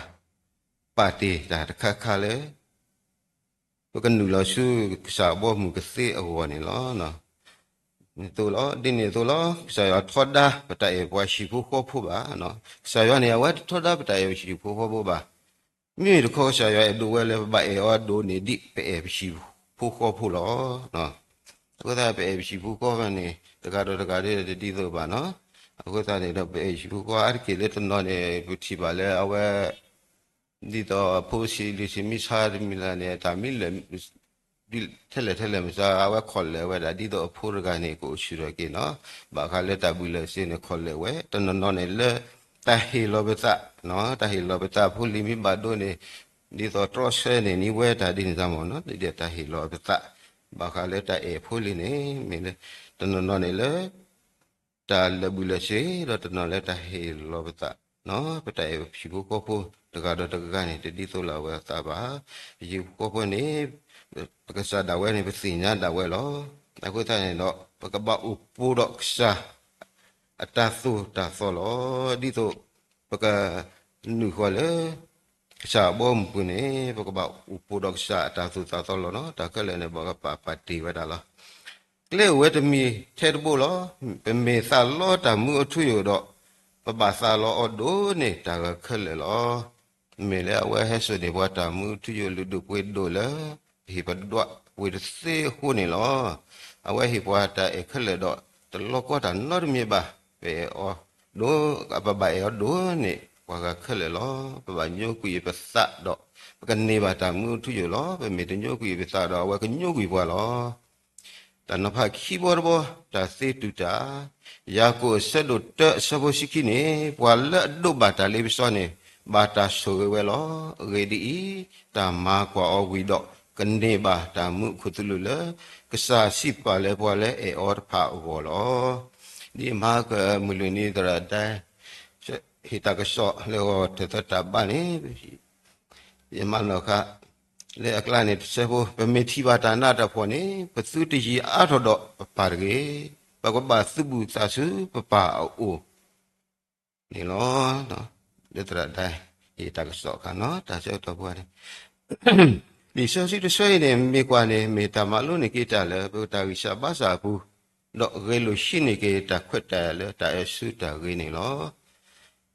ပာ်တ့ၢ်တၢ်တခါခါလၢ ပကနုာ်လီၤဆူကစၢ်အဘီအမုၢ်ကသ့အဂီၢ်န့ၣ်လီၤ. ဒ်န့ၣ်အသိးလီၤ, ကစၢ်ယွၤထီဒါပတၢ်အဲၣ်ပှၤဟံၣ်ဖိဃီဖိဘၣ်. ကစၢ်ယွၤန့ၣ် အဝဲတထီဒါပတၢ်အဲၣ်ပှၤဟံၣ်ဖိဃီဖိဘၣ်. မ့မ့ၢ်တခီကစၢ်ယွၤအဲၣ်ဒိးဝဲလၢပဘၣ်အဲၣ်အီၤဒိၣ်န့ၢ်ဒံးပအဲၣ်ပဟံၣ်ဖိဃီဖိလီၤ. အဃိသတးပအဲၣ်ပဟံၣ်ဖိဃီဖိန့ၣ် တဂၤဒီးတဂၤဒီးတဒ်သိးဘၣ်နီၤ. အဃိသတးန့ၣ်ဒီး ပအဲၣ်ဟံၣ်ဖိဃီဖိအါတက့ၢ်လၢတနီၤန့ၣ် ပထံၣ်ဘၣ်လၢအဝဲ ဒ်သိးအဖိဆံးလံၤဆံးမံဆါတမံၤလၢ်န့ၣ် တၢ်မံလၢာ် ထဲလဲၣ်ထဲလဲၣ်မ့ၢ်စါ အဝဲခီၣ်လဲၣ်ဝဲဒၣ် ဒ်သိးအဖိတဂၤန့ၣ် ကအိၣ်ဆူၣ်ထီၣ်က့ၤနီၤ, ဘၣ်ဃးလၢတၢ်ဘုၣ်လၢ်စ့န့ၣ် ခီၣ်လဲၣ်ဝဲ တနီၤနီၤန့ၣ်လၢ တၢ်ဟ့ၣ်လီၤပသး, တၢ်ဟ့ၣ်လီၤပသးဖိလံၤမ့ၢ်ဘၣ်ဒိန့ၣ် ဒ်သိးတြီဆၢန့ၣ် နံၤဝဲတၢ်ဒ်န့ၣ်တၢ်မ့ၢ်နီၤ, ဒ်တၢ်ဟ့ၣ်လီၤပသး ဘၣ်ဃးလၢတၢ်အဲၣ်ဖိလံၤန့ၣ် မ့ၢ်လၢ တနီၤနီၤန့ၣ်လၢ တၢ်လၢာ်ဘုၣ်လၢာ်စ့ ဒီးတနီၤလၢတၢ်ဟ့ၣ်လီၤပသး, ပတၢ်အဲၣ်ပဟံၣ်ဖိဃီဖိ တဂၤဒီးတဂၤန့ၣ် တဒ်သိးလိာ်အဝဲအသးဘၣ်. ပဟံၣ်ဖိဃီဖိန့ၣ် ပကစၢ်ဒၣ်ဝဲန့ၣ် ပသ့ၣ်ညါဒၣ်ဝဲလီၤ. အဃိသတးန့ၣ်ဒီး ပကဘၣ်အိၣ်ပိၢ်ဒီးကစၢ် အတၢ်သိၣ်တၢ်သီလီၤ. ဒ်သိး ပက နုာ်ဃီလၢ ကစၢ်အဘီအမုၢ်ပူၤန့ၣ် ပကဘၣ်အိၣ်ပိၢ်ဒီးကစၢ်အတၢ်သိၣ်တၢ်သီလီၤနီၤ. တၢ်ခဲလၢာ်န့ၣ် ဘၣ်ကပာ်ပာ်တ့ၢ်ဝဲဒၣ်လီၤ. ကျဲအိၣ်ဝဲတမံၤထဲတဘိလီၤ. ပမ့ၢ်သးလီတၢ်မူအထူအယိာ်ဒီး ပဘၣ်သးလီအီၤဒိၣ်န့ၢ်တၢ်ဂၤခဲလၢာ်လီၤ. မ့ၢ်လၢအဝဲဟဲစိာ်န့ၢ်ပှၤတၢ်မူအထူအယိာ်လုၢ်ဒိၣ်ပှ့ၤဒိၣ်လၢ ပဟ့ၣ်ပဒွးပှ့ၤတသ့အဃိန့ၣ်လီၤ. အဝဲဟ့ၣ်ပှၤတၢ်အဲၣ်ခဲလၢာ်ဒီး တလီၤကီတၢ်နီတမံၤဘၣ်. ပအဲၣ်အီၤဒိၣ်, ပဘၣ်အဲၣ်အီၤဒိၣ်န့ၢ်ပှၤဂၤခဲလၢာ်လီၤ. ပဘၣ်ညိကွံာ်ပသးဒီး ပကန့ၢ်ဘၣ်တၢ်မူအထူအယိာ်လီၤ. ပမ့ၢ်တညိကွံာ်ပသးဒီး အဝဲကညိကွံာ်ပှၤလီၤ. တၢ်နီၤဖးခံဘီတဘီ, တၢ်သ့တူၢ်တၢ်, ယၤကိာ်အဆၢဒိၣ်တၢအဆၢဖိဆံခံန့ၣ် ပှၤလၢအဒိးဘၣ်တၢ်လ့ပစီန့ၣ် ဘၣ်တၢ်ဆိၣ်ဂ့ၤဝဲလီၤ. အဂ့ၢ်ဒ်အံၤ, တၢ်မၤကွၢ်အီၤဝံၤဒီး ကန့ၢ်ဘၣ်တၢ်မူအခိၣ်သလုးလၢ ကစၢ်စံးပာ်လၢပှၤလၢအအဲၣ်အီၤတဖၣ်အဂီၢ်လီၤ. ဒ်မဟါကမုၢ်လွံၢ်နံၤသရၣ်ဒဲ ဟ့ၣ်တၢ်ကစီၣ်လၢဂီၤထၢၣ်သၢတၢ်ဘၣ်န့ၣ် ယမၤနီၣ်ဃာ် လၢအကျါန့ၣ်တဆၢဖိ, ပမ့ၢ်ထံၣ်ဘၣ်တၢ်နးတၢ်ဖှီၣ်န့ၣ် ပသုတယံာ်အါထီၣ်ဒီးပပၢ်တဂ့ၤ. ပကဘၣ်သုးဘူးသးဆူပပၢ်အအိၣ်န့ၣ်လီၤ. လၢသရၣ်ဒဲ ဟ့ၣ်တၢ်ကစီၣ်အခါနီၤ တၢ်ဆၢကတီၢ်ပှၤန့ၣ် လံာ်စီဆှံတဆၢအံၤန့ၣ် မ့ၢ်ကွၢ်န့ၣ် မ့ၢ်တၢ်မၤလိန့ၢ်က့ၤတၢ်လၢ ပတၢ်ဂံၢ်စၢ်ဘါစၢ်အပူၤ, ဒီးဂဲၤလိာ်ဟံးန့ၢ်က့ၤတၢ်ခွဲးတၢ်ယာ်လၢတၢ်အဲၣ်ဆူတၢ်ဂ့ၤန့ၣ်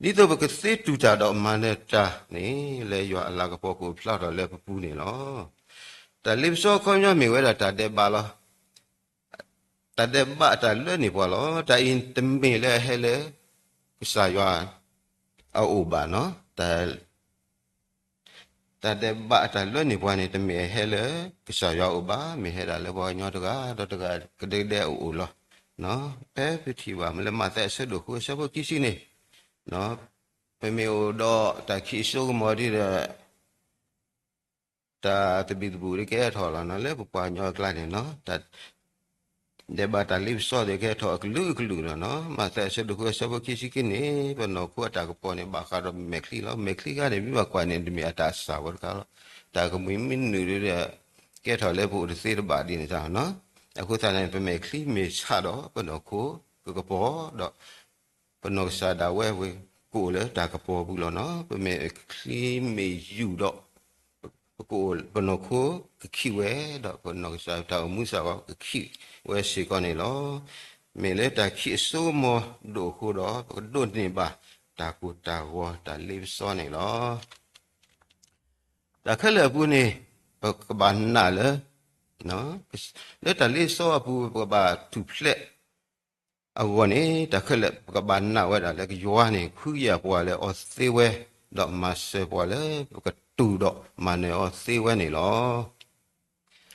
လီၤ. ဒ်သိးပကသ့တူၢ်တၢ်ဒီးမၤနၢၤတၢ်န့ၣ် လၢယွၤအလၤကပီၤကအိၣ်ဖျါထီၣ်လၢပပူၤန့ၣ်လီၤ. တၢ်လ့ပစီအခီပညီမ့ၢ်ဝဲဒၣ်တၢ်ဒဲးဘးလီၤ. တၢ်ဒဲးဘးအတၢ်လၢန့ၢ်ပှၤလီၤ. တၢ်အံၤတမ့ၢ်လၢအဟဲလၢ ကစၢ်ယွၤအအိၣ်ဘၣ်နီၤ. တၢ်ဒဲးဘးအတၢ်လၢန့ၢ်ပှၤန့ၣ် တမ့ၢ်အဟဲလၢ ကစၢ်ယွၤအအိၣ်ဘၣ်, မ့ၢ်ဟဲဒၣ်လၢပှၤကညီတဂၤဒီးတဂၤကဒဲကဒဲအအိၣ်လီၤ. ဖဲပထံၣ်ဘၣ်လၢမးသဲအဆၢဒိၣ်ဃုအဆၢဖိခံဆံန့ၣ်, ပမ့ၢ်အိၣ်ဒီးတၢ်ခံးစိကမီၤဒ်ဒီး တၢ်သဘံၣ်သဘုၣ်ဒ်ကဲထီၣ်လီၤနီၤ လၢပပှၤကညီအကျါန့ၣ်နီၤ, တၢ်ဒဲးဘးတၢ်လ့ပစီဒ်ကဲထီၣ်အကလုာ်ကလုာ်လီၤနီၤ. မးသဲအဆၢဒိၣ်ဃုအဆၢဖိခံဆံခံန့ၣ် ပနီၢ်ခိအတၢ်ကပီၤန့ၣ် ဘၣ်ဃးဒီးမဲာ်ချံလီၤ. မဲာ်ချံခါန့ၣ် မ့ၢ်ဘၣ်ကွၢ်န့ၣ် တမ့ၢ်အတၢ်စၢ်ဝဲတခါလီၤ. တၢ်ကမှံၤမ့ၢ်နုာ်ဒ်ဒီး ကဲထီၣ်လၢပအိၣ်တသ့တဘၣ်ဒ်န့ၣ်တၢ်နီၤ. အဃိသတးန့ၣ် ပမဲာ်ချံမ့ၢ်ဆးဒီး ပနီၢ်ခိကကပီၤဒီး ပနီၢ်ကစၢ်ဒၣ်ဝဲဝ့ၢ် ကအိၣ်လၢတၢ်ကပီၤပူၤလီၤနီၤ. ပမဲာ်ချံမ့ၢ်ယူၢ်ဒီး ပကအိၣ်ပနီၢ်ခိကခံးဝဲ, ဒီးပနီၢ်ကစၢ်တၢ်အိၣ်မူစ့ၢ်ကီးကခံးဝဲစ့ၢ်ကီးန့ၣ်လီၤ. မ့ၢ်လၢတၢ်ခံးအစိကမီၤဒိၣ်အဃိဒီး ပကဒိးန့ၢ်ဘၣ်တၢ်ကိၢ်တၢ်ဂီၤတၢ်လ့ပစီန့ၣ်လီၤ. တၢ်ခဲလၢာ်အပူၤန့ၣ် ပကဘၣ်နာ်လၢ လၢတၢ်လ့ပစီအပူၤ ပကဘၣ်ထူၣ်ဖျဲး အဂီၢ်န့ၣ် တၢ်ခဲလၢာ်ပကဘၣ်နာ်ဝဲဒၣ်လၢယွၤန့ၣ် ဖှံယာ်ပှၤလၢအီသ့ဝဲ, ဒီးမၤစၢၤပှၤလၢပကတူၢ်ဒီးမၤနၢၤအီသ့ဝဲန့ၣ်လီၤ.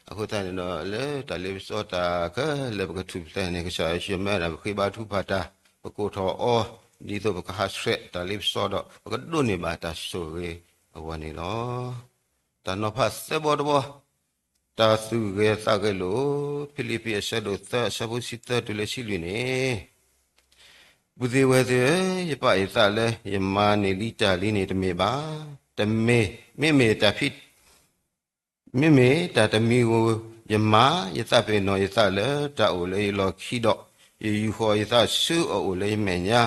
အဃိသတးန့ၣ်ဒီး လၢတၢ်လ့ပစီတၢ်ခဲလၢာ်ပကထူၣ်ဖျဲးန့ၣ် ကစၢ်ယွၤမၢဒၣ်ပဃ့ဘါထုကဖၣ်တၢ်, ပကိးထီၣ်အီၤ ဒ်သိးပကဟးဆှဲးတၢ်လ့ပစီဒီး ပကဒိးန့ၢ်ဘၣ်တၢ်ဆိၣ်ဂ့ၤအဂီၢ်န့ၣ်လီၤ. တၢ်နီၤဖးသၢဘီတဘီ, တၢ်သူၣ်ဂဲၤသးဂဲၤလိာ်, ဖံလံးပံးအဆၢဒိၣ်သၢအဆၢဖိတၢတုၤလၢတၢလွံၢ်န့ၣ်, ပုၢ်သ့ၣ်ဝဲၢ်သ့ၣ်ဧၢ, ယပာ်ယသးလၢယမၤန့ၢ်လံတၢ်လံန့ၣ်တမ့ၢ်ဘၣ်. တမ့ၢ်, မ့မ့ၢ်တၢ်ဖံး မ့မ့ၢ်တၢ်တမံၤဧိၤ, ယမၤယသးပ့ၤနီၣ်ယသးလၢတၢ်အိၣ်လၢယလီၢ်ခံဒီး, ယယူာ်ဃီၤယသးဆူအအိၣ်လၢယမဲာ်ညါ,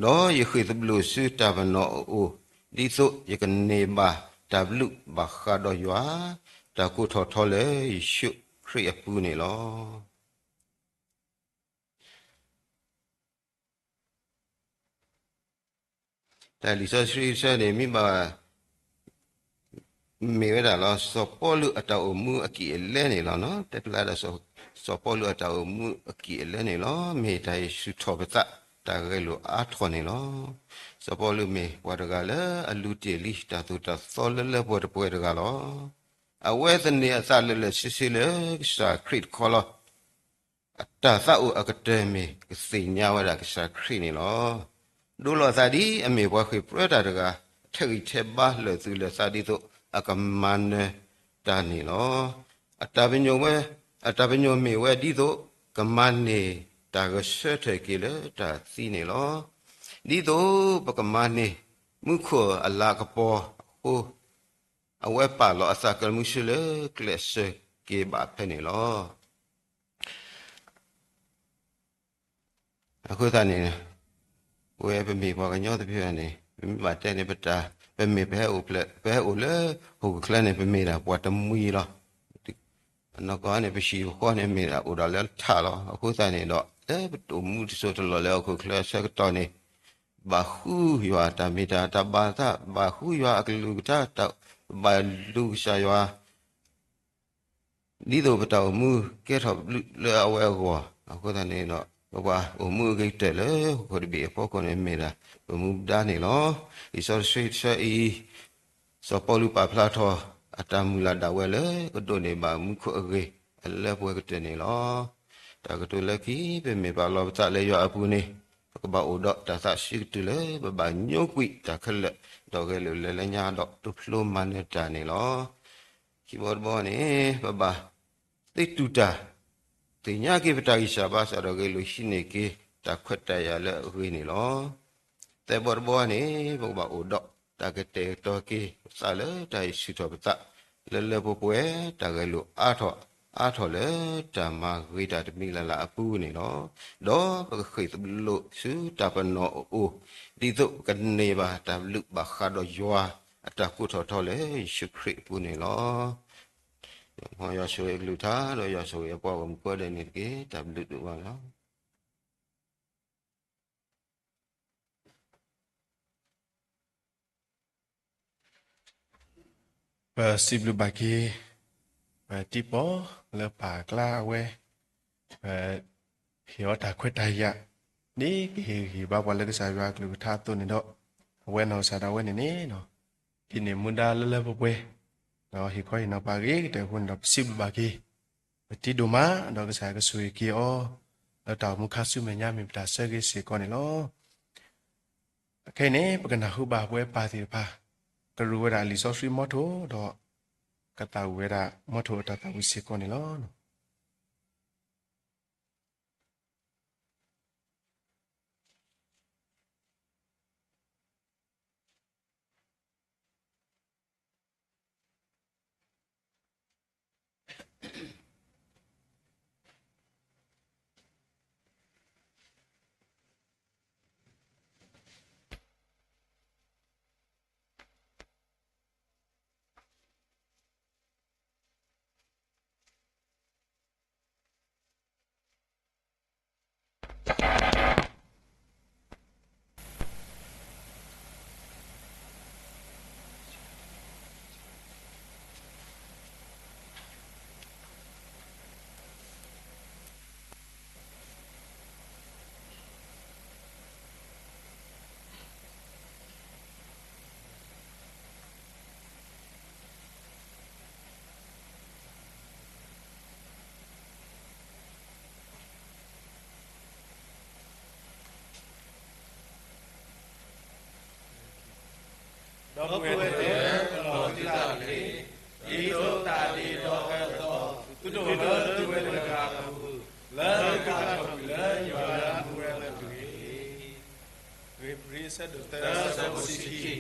ဒီးယဃ့ၢ်သဘျိးဆူတၢ်ပနီၣ်အအိၣ်, ဒ်သိးယကန့ၢ်ဘၣ်တၢ်ဘျုးဘၣ်ဃးဒီးယွၤ, တၢ်ကိးထီၣ်ထီလၢယ့ၣ်ၡူးခရံာ်အပူၤန့ၣ်လီၤ. တၢ်လံာ်စီဆှံတဆၢန့ၣ် မ့ၢ်ဘၣ် မ့ၢ်ဝဲဒၣ်လီၤ စီၤပီလူးအတၢ်အိၣ်မူအကံၢ်အလဲန့ၣ်လီၤ. တဲဖျါဒၣ် စီၤပီလူးအတၢ်အိၣ်မူအကံၢ်အလဲန့ၣ်လီၤ. မ့ၢ်တၢ်ဟ့ၣ်ဆူၣ်ထီၣ်ပသး တၢ်ဂဲၤလိာ်အါထီၣ်န့ၣ်လီၤ. စီၤပီလူးမ့ၢ်ပှၤတဂၤလၢအလူၤတ့ၢ်လံတၢ်သိၣ်တၢ်သီလၢလၢပှဲၤပှဲၤတဂၤလီၤ. အဝဲသန့ၤအသးလၢာ်လၢာ်ဆ့ဆ့လၢကစၢ်ခရံာ်တခီလီၤ. အတၢ်သးအိၣ်အကတၢၢ်မ့ၢ်ကသ့ၣ်ညါဝဲဒၣ်ကစၢ်ခရံာ်န့ၣ်လီၤ. ဒိလီၤအသးဒ်အမ့ၢ်ပှၤဃ့ၢ်ပြၢတၢ်တဂၤ ထဲးဂံၢ်ထဲးဘါလၢာ်သူၣ်လၢာ်သးဒ်သိးအကမၤနၢၤတၢ်န့ၣ်လီၤ. အတၢ်ပညိၣ်ဝဲ, အတၢ်ပညိၣ်မ့ၢ်ဝဲဒ်သိး ကမၤန့ၢ်တၢ်ဂဲၤဆၢထၢၣ်က့ၤလၢတၢ်သံန့ၣ်လီၤ. ဒ်သိးပကမၤန့ၢ်မူခိၣ်အလၤကပီၤအဃိ အဝဲပာ်လီၤအသးကမူဆူလၢကျဲးစၢးက့ၤဘၣ်ဖဲန့ၣ်လီၤ. အဃိသတးန့ၣ် ပဝဲပမ့ၢ်ပှၤကညီသ့ၣ်တဖၣ်န့ၣ် ပမ့ၢ်ဘၣ်တဲန့ၣ် ပတၢ် ပမ့ၢ်ပဟဲအိၣ်ဖျဲၣ် ပဟဲအိၣ်လၢဟီၣ်ခိၣ်ချၢန့ၣ် ပမ့ၢ်ဒၣ်ပှၤတမှံၤလီၤ. အနီၢ်ကီၢ်န့ၣ် ပဟံၣ်ပဃီန့ၣ်မ့ၢ်ဒၣ်အိၣ်ဒီးလၢထးလီၤ. အဃိသတးန့ၣ်ဒီး လၢပတအိၣ်မူတစိၢ်တလီၢ်လၢဟီၣ်ခိၣ်ချၢဆၢကတီၢ်န့ၣ် ဘၣ်ဃုယွၤတၢ်မ့ၢ်တၢ်တီ ဘၣ်သး ဘၣ်ဃုယွၤအကလုၢ်ကထါ တၢ်ဘၣ်လူၤကစၢ်ယွၤ ဒ်သိးပတၢ်အိၣ်မူကဲထီၣ်ဘျုးလၢအဝဲအဂီၢ်. အဃိသတးန့ၣ်ဒီး ပပှၤအိၣ်မူအဂ့ၤကတၢၢ်လၢဟီၣ်ခိၣ်တဘ့ၣ်အဖီခိၣ်န့ၣ်မ့ၢ်ဒၣ် ပမူဒါန့ၣ်လီၤ. လံာ်စီဆှံတဆၢအံၤ စီၤပီလူးပာ်ဖျါထီၣ် အတၢ်မုၢ်လၢ်ဒၣ်ဝဲလၢကဒိးန့ၢ်ဘၣ်မူခိၣ်အဂ့ၤအလၢပှဲၤကတၢၢ်န့ၣ်လီၤ. တၢ်ကတိၤလၢခံ ပမ့ၢ်ပာ်လီၤပသးလၢယွၤအပူၤန့ၣ် ပကဘၣ်အိၣ်ဒီးတၢ်သးဆၢကတုၤလၢ ပဘၣ်ညိကွံာ်တၢ်ခဲလၢာ် ဒီးဂဲၤလိာ်လၢလၢညါဒီးတူၢ်ဖျိမၤနၢၤတၢ်န့ၣ်လီၤ. ခံဘီတဘီန့ၣ် ပဘၣ်သ့တူၢ်တၢ် သ့ၣ်ညါက့ၤပတၢ်ဂံၢ်စၢ်ဘါစၢ်ဒီးဂဲၤလိာ်ဟံးန့ၢ်က့ၤတၢ်ခွဲးတၢ်ယာ်လၢအဂ့ၤန့ၣ်လီၤ. သၢဘီတဘီန့ၣ် ပကဘၣ်အိၣ်ဒီးတၢ်ကတဲာ်ကတီၤက့ၤပသးလၢတၢ်ဟ့ၣ်ဆူၣ်ထီၣ်ပသး လၢလၢပှဲၤပှဲၤ တၢ်ဂဲၤလိာ်အါထီၣ်အါထီၣ်လၢတၢ်မၤဂ့ၤတၢ်တမံၤလၢ်လၢ်အပူၤန့ၣ်လီၤ. ဒီးပကဃ့ၢ်သဘျိးဆူတၢ်ပနီၣ်အအိၣ် ဒ်သိးပကန့ၢ်ဘၣ်တၢ်ဘျုးဘၣ်ဃးဒီးယွၤအတၢ်ကိးထီၣ်ထီလၢယ့ၣ်ၡူးခရံာ်အပူၤန့ၣ်လီၤ. မ်ယွၤဆိၣ်ဂ့ၤအကလုၢ်ကထါ ဒီးယွၤဆိၣ်ဂ့ၤအပှၤဂီၢ်မုၢ်ကိးဂၤဒဲးန့ၣ်တက့ၢ်. တၢ်ဘျုးဒိၣ်မးလီၤ. ပစံးဘျုးဘၣ်က့ၤ ပတံၤပီၢ်လၢပာ်အကျါအဝဲ ပဟ့ၣ်အီၤတၢ်ခွဲးတၢ်ယာ် ဒ်ကဟ့ၣ်ဂံၢ်ဘါပှၤလၢကစၢ်ယွၤအကလုၢ်ကထါအသိးန့ၣ်ဒီး အဝဲနီၢ်ကစၢ်ဒၣ်ဝဲန့ၣ်န့ၣ် ဒ်န့ၣ်မူဒါလၢလၢပှဲၤပှဲၤ ဒီးဟ့ၣ်ခီဟ့ၣ်နီၤပှၤဂ့ၤကတၢၢ်အဃိန့ၣ်ဒီး ပစံးဘျုးဘၣ်က့ၤ ပတံၤဒိၣ်မး ဒီးကစၢ်ယွၤကဆိၣ်ဂ့ၤက့ၤအီၤ လၢတၢ်အိၣ်မူခါဆူမဲာ်ညါမ့ၢ်ပတၢ်ဆၢဂ့ၤစ့ၢ်ကီးန့ၣ်လီၤ. အခဲအံၤန့ၣ် ပကနၢ်ဟူဘၣ်ပဝဲပၢ်သ့ၣ်တဖၣ် ကရူၢ်ဝဲဒၣ်လံာ်စီဆှံမီထိၣ်ဒီး ကသးဝံၣ်ဝဲဒၣ်မီထိၣ်အတၢ်သးဝံၣ်စ့ၢ်ကီးန့ၣ်လီၤ. ဒီပုၢ်ဝဲၢ်သ့ၣ်ဧၢ, ကလီၤသုတၢ်ကလုၢ်, ဒ်သိးတၢ်ဒ့ဒီးအသီ, သုတအိၣ်လၢသုဝဲတဂၤအပူၤ, လၢသုကထီၣ်ကွံာ်လၢယွၤလၢအမူဝဲလၢအဂ့ၤ. ဧ့ၤဘြံၤ အဆၢဒိၣ်သၢ အဆၢဖိတဆံခံ.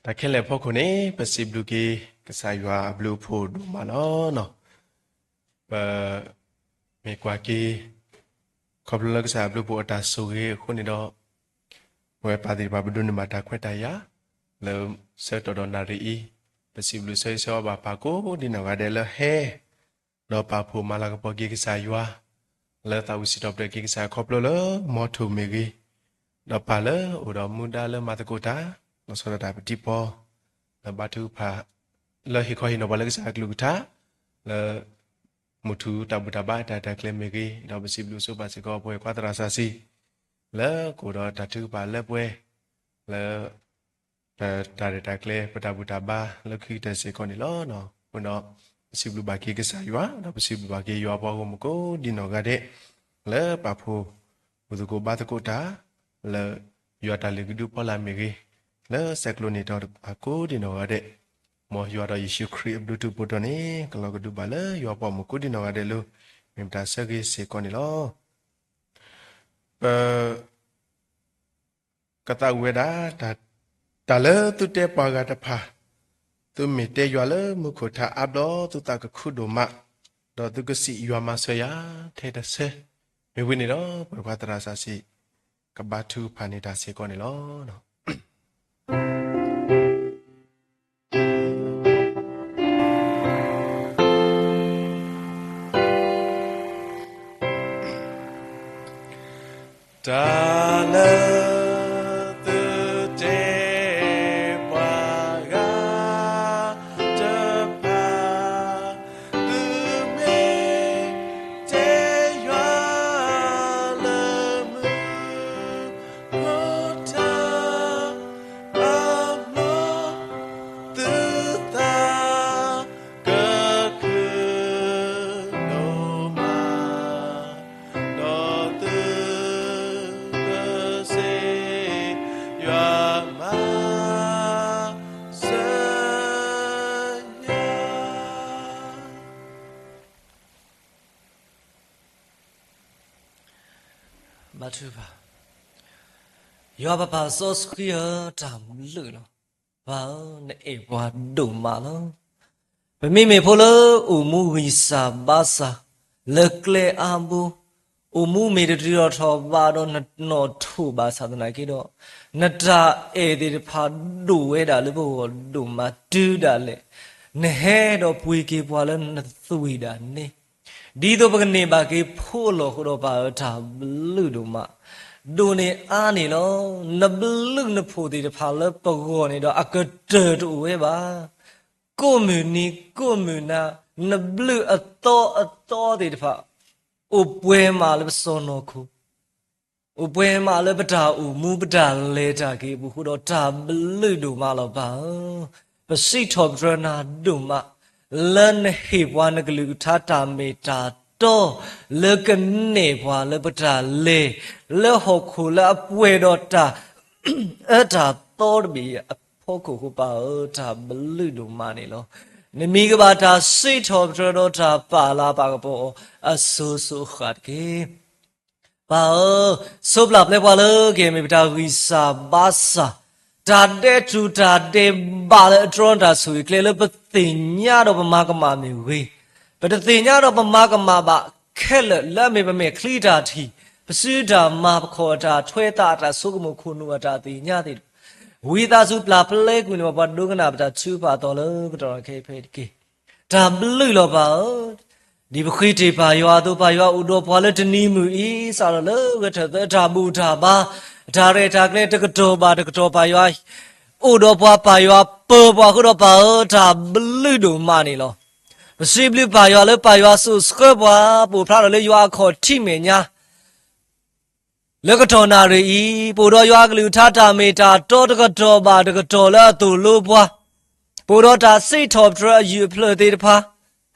တၢ်ခဲလၢာ်အဖီခိၣ်န့ၣ် ပစံးဘျုးက့ၤကစၢ်ယွၤအဘျုးအဖှိၣ်ဒိၣ်မးလီၤ. ပမ့ၢ်ကွၢ်က့ၤ ခီဖျိလၢကစၢ်အဘျုးအဖှိၣ်အတၢ်ဆိၣ်ဂ့ၤအဃိန့ၣ်ဒီး ပဝဲပၢ်သ့ၣ်တဖၣ်ပဒိးန့ၢ်ဘၣ်တၢ်ခွဲးတၢ်ယာ် လၢဆၢကတီၢ်ဒီးနၣ်ရံၣ်အံၤ ပစံးဘျုးဆၢဂ့ၤဆၢဝါဘၣ်ပၢ်ကိးဒ်နီၢ်ဂၤဒဲးလၢဟဲ ဒီးပာ်ဖှိၣ်မၤလၤကပီၤက့ၤကစၢ်ယွၤ လၢသးဝံၣ်စံးထီၣ်ပတြၢၤက့ၤကစၢ်ခီဖျိလၢ မီထိၣ်မ့ၢ်ဂ့ၤ, ဒီးပၢ်လၢအိၣ်ဒီးမူဒါလၢမၤသကိးတၢ် လီၤဆီဒၣ်တၢ်ပတံၤပီၤ လၢဘါထုကဖၣ် လၢဟ့ၣ်ခီဟ့ၣ်နီၤပှၤလၢကစၢ်အကလုၢ်ကထါ လၢ မုၢ်ထူၣ်တၢ်ဘူၣ်တၢ်ဘါအတၢ်ရဲၣ်တၢ်ကျဲၤမ့ၢ်ဂ့ၤ, ဒီးပစံးဘျုးဆိပာ်စ့ၢ်ကီး ပဝဲၢ်ခွါသရၣ်စီဆှံ လၢကအိၣ်ဒီးတၢ်ထုကဖၣ်လၢပှဲၤ လၢ ပတၢ်ရဲၣ်တၢ်ကျဲၤ ပတၢ်ဘူၣ်တၢ်ဘါလၢခံကတၢၢ်စ့ၢ်ကီးန့ၣ်လီၤ. အဃိဒီး ပစံးဘျုးဘၣ်က့ၤကစၢ်ယွၤ ဒီးပစံးဘျုးဘၣ်က့ၤယွၤပှၤဂီၢ်မုၢ်ကိးဒ်နီၢ်ဂၤဒဲး လၢပာ်ဖှိၣ် ဘူၣ်သကိးဘါသကိးတၢ် လၢယွၤတၢ်လုၢ်ကဒုဖီလာ်မ့ၢ်ဂ့ၤ, လၢဆဲးကျိးန့ၢ်တၢ်တဖၣ်ကိးဒ်နီၢ်ဂၤဒဲး, မ်ယွၤဒီးယ့ၣ်ၡူးခရံာ်အဘျုးထူးဖှိၣ်ဒိၣ်န့ၣ် ကလီၤကဒုဘၣ်လၢယွၤပှၤဂီၢ်မုၢ်ကိးဒ်နီၢ်ဂၤဒဲးလၢ မ့ၢ်ပတၢ်ဆၢဂ့ၤစ့ၢ်ကီးန့ၣ်လီၤ. ပ ကသးဝံၣ်ဝဲဒၣ် တၢ်လၢသုတဲပှၤဂၤတဖၣ်, သုမ့ၢ်တဲယွၤလၢမူခိၣ်ထါအါဘျီ သုသးကခုဒိၣ်မး, ဒီးသုကစံးယွၤမၤစၢၤယၤ ထဲတဆၢ, မ့ၢ်ဝံၤန့ၣ်ဒီး ပဝဲၢ်ခွါသရၣ်စီဆှံ ကဘါထုကဖၣ်န့ၢ်တၢ်စ့ၢ်ကီးန့ၣ်လီၤ. တၢ်လၢသုတဲပှၤဂၤတဖၣ်, သုမ့ၢ်တဲယွၤလၢမူခိၣ်ထါအါဘျီ သုသးကခုဒိၣ်မး, ဒီးသုကစံးယွၤမၤစၢၤယၤ. ဘါထုကဖၣ်, ယွၤပၢ်ပၢ်စီဆှံဧၢ, တၢ်ဘျုးလီၤ. ပၢ်ဧၢ, နအဲၣ်ပှၤဒိၣ်မးလီၤ. ပမ့မ့ၢ်ဖိလၢအိၣ်မူဂံၢ်စၢ်ဘါစၢ် လၢကျဲအါဘိ, အိၣ်မူမ့ၢ်တတုၤထီၣ်ထီၣ်ဘးဒီးနနီၣ်ထိၣ်ဘၣ်ဆၣ်သနာ်က့ဒီး, နတၢ်အဲၣ်သ့ၣ်တဖၣ်ဒိၣ်ဝဲဒၣ်လၢပဂီၢ်ဒိၣ်မးတုၤဒၣ်လဲာ်, နဟဲဒီးပှ့ၤက့ၤပှၤလၢနသွံၣ်ဒၣ်န့ၣ် ဒ်သိးပကန့ၢ်ဘၣ်က့ၤဖိအလီၢ်အဃိဒီး ပၢ်ဧၢ တၢ်ဘျုးဒိၣ်မး, ဒိၣ်န့ၢ်အါန့ၢ်လီၤ. နဘျုးနဖှိၣ်သ့ၣ်တဖၣ်လၢပဂီၢ်န့ၣ်ဒီး အကတၢၢ်တအိၣ်ဝဲဘၣ်. ကိးမုၢ်နံၤကိးမုၢ်နၤ နဘျုးအသီအသီသ့ၣ်တဖၣ် အိၣ်ပှဲၤမးလၢပစီၢ်နီၤခိၣ်, အိၣ်ပှဲၤမးလၢပတၢ်အိၣ်မူပတၢ်လဲၤတၢ်က့ၤအပူၤအဃိဒီး တၢ်ဘျုးဒိၣ်မးလီၤ ပၢ်ဧၢ. ပစံးထီၣ်ပတြၢၤနၤဒိၣ်မး လၢနဟ့ၣ်ပှၤနကလုၢ်ကထါတၢ်မ့ၢ်တၢ်တီ လၢကနဲၣ်ပှၤလၢပတၢ်လဲၤ လၢဟီၣ်ခိၣ်လၢအပှဲၤဒီးတၢ် အတၢ်သီတဘ့ၣ်အဖီခိၣ်အဃိ ပၢ်ဧၢ တၢ်ဘျုးဒိၣ်မးန့ၣ်လီၤ. နမံၤကဘၣ်တၢ်စံးထီၣ်ပတြၢၤဒီးတၢ်ပာ်လၤပာ်ကပီၤအီၤအစိၤစိၤအဃၣ်တက့ၢ်. ပၢ်ဧၢ, ဆိပျၢ်ပျဲပှၤလၢကဟဲမ့ၢ်ပတၢ်ဂံၢ်စၢ်ဘါစၢ်, တၢ်ဒဲးတူၢ်တၢ်ဒဲးဘးလၢအတြီတၢ်ဆိၣ်ဂ့ၤကျဲလၢပသ့ၣ်ညါဒီးပမၤကမၣ်မ့ၢ်ဂ့ၤ, ပတသ့ၣ်ညါဒီးပမၤကမၣ်ဘၣ်ခဲလၢာ်လၢအမ့ၢ်ပမဲာ်ချံတၢ်ထံၣ်, ပစုတၢ်မၤ ပခီၣ်အတၢ်ထွဲသး အတၢ်ဆိကမိၣ်ခိၣ်နူာ်အတၢ်သ့ၣ်ညါသ့ၣ်တဖၣ်, ဝံသးစူၤပျၢ်ပျဲကွံာ်န့ၢ်ပှၤ ပှၤဒိကနၣ်ပတၢ်ထုကဖၣ်အသီလၢကတီၢ်ခဲအံၤဖဲတက့ၢ်. တၢ်ဘျုးလီၤပၢ်ဧၢ. ဒ်ပဃ့တ့ၢ်ပၢ်ယွၤအသိး ပၢ်ယွၤအိၣ်ဒီးပှၤလၢတနံၤမုၢ်အံၤ စးထီၣ်လၢဂဲၤထၢၣ်သၢ တၢ်ဘူၣ်တၢ်ဘါ တၢ်ရဲၣ်တၢ်ကျဲၤတကတီၢ်ဘၣ်တကတီၢ် ပၢ်ယွၤအိၣ်ဒီးပှၤ ပၢ်ယွၤပၢၤပှၤအဃိဒီး ပၢ်ဧၢ တၢ်ဘျုးဒိၣ်မးန့ၣ်လီၤ. ပစံးဘျုးပၢ်ယွၤလၢပၢ်ယွၤစိာ်ဆှၢပှၤ ပိာ်ဖျါထီၣ်လၢယွၤအခီၣ်ထံးမဲာ်ညါ လၢကတီၢ်နၣ်ရံၣ်အံၤ ပအိၣ်ဒီးယွၤအကလုၢ်ကထါတၢ်မ့ၢ်တၢ်တီတကတီၢ်ဘၣ်တကတီၢ်လၢအသိၣ်လိပှၤ, ပအိၣ်ဒီးတၢ်စံးထီၣ်ပတြၢၤအယုၢ်အဖျၢၣ်သ့ၣ်တဖၣ်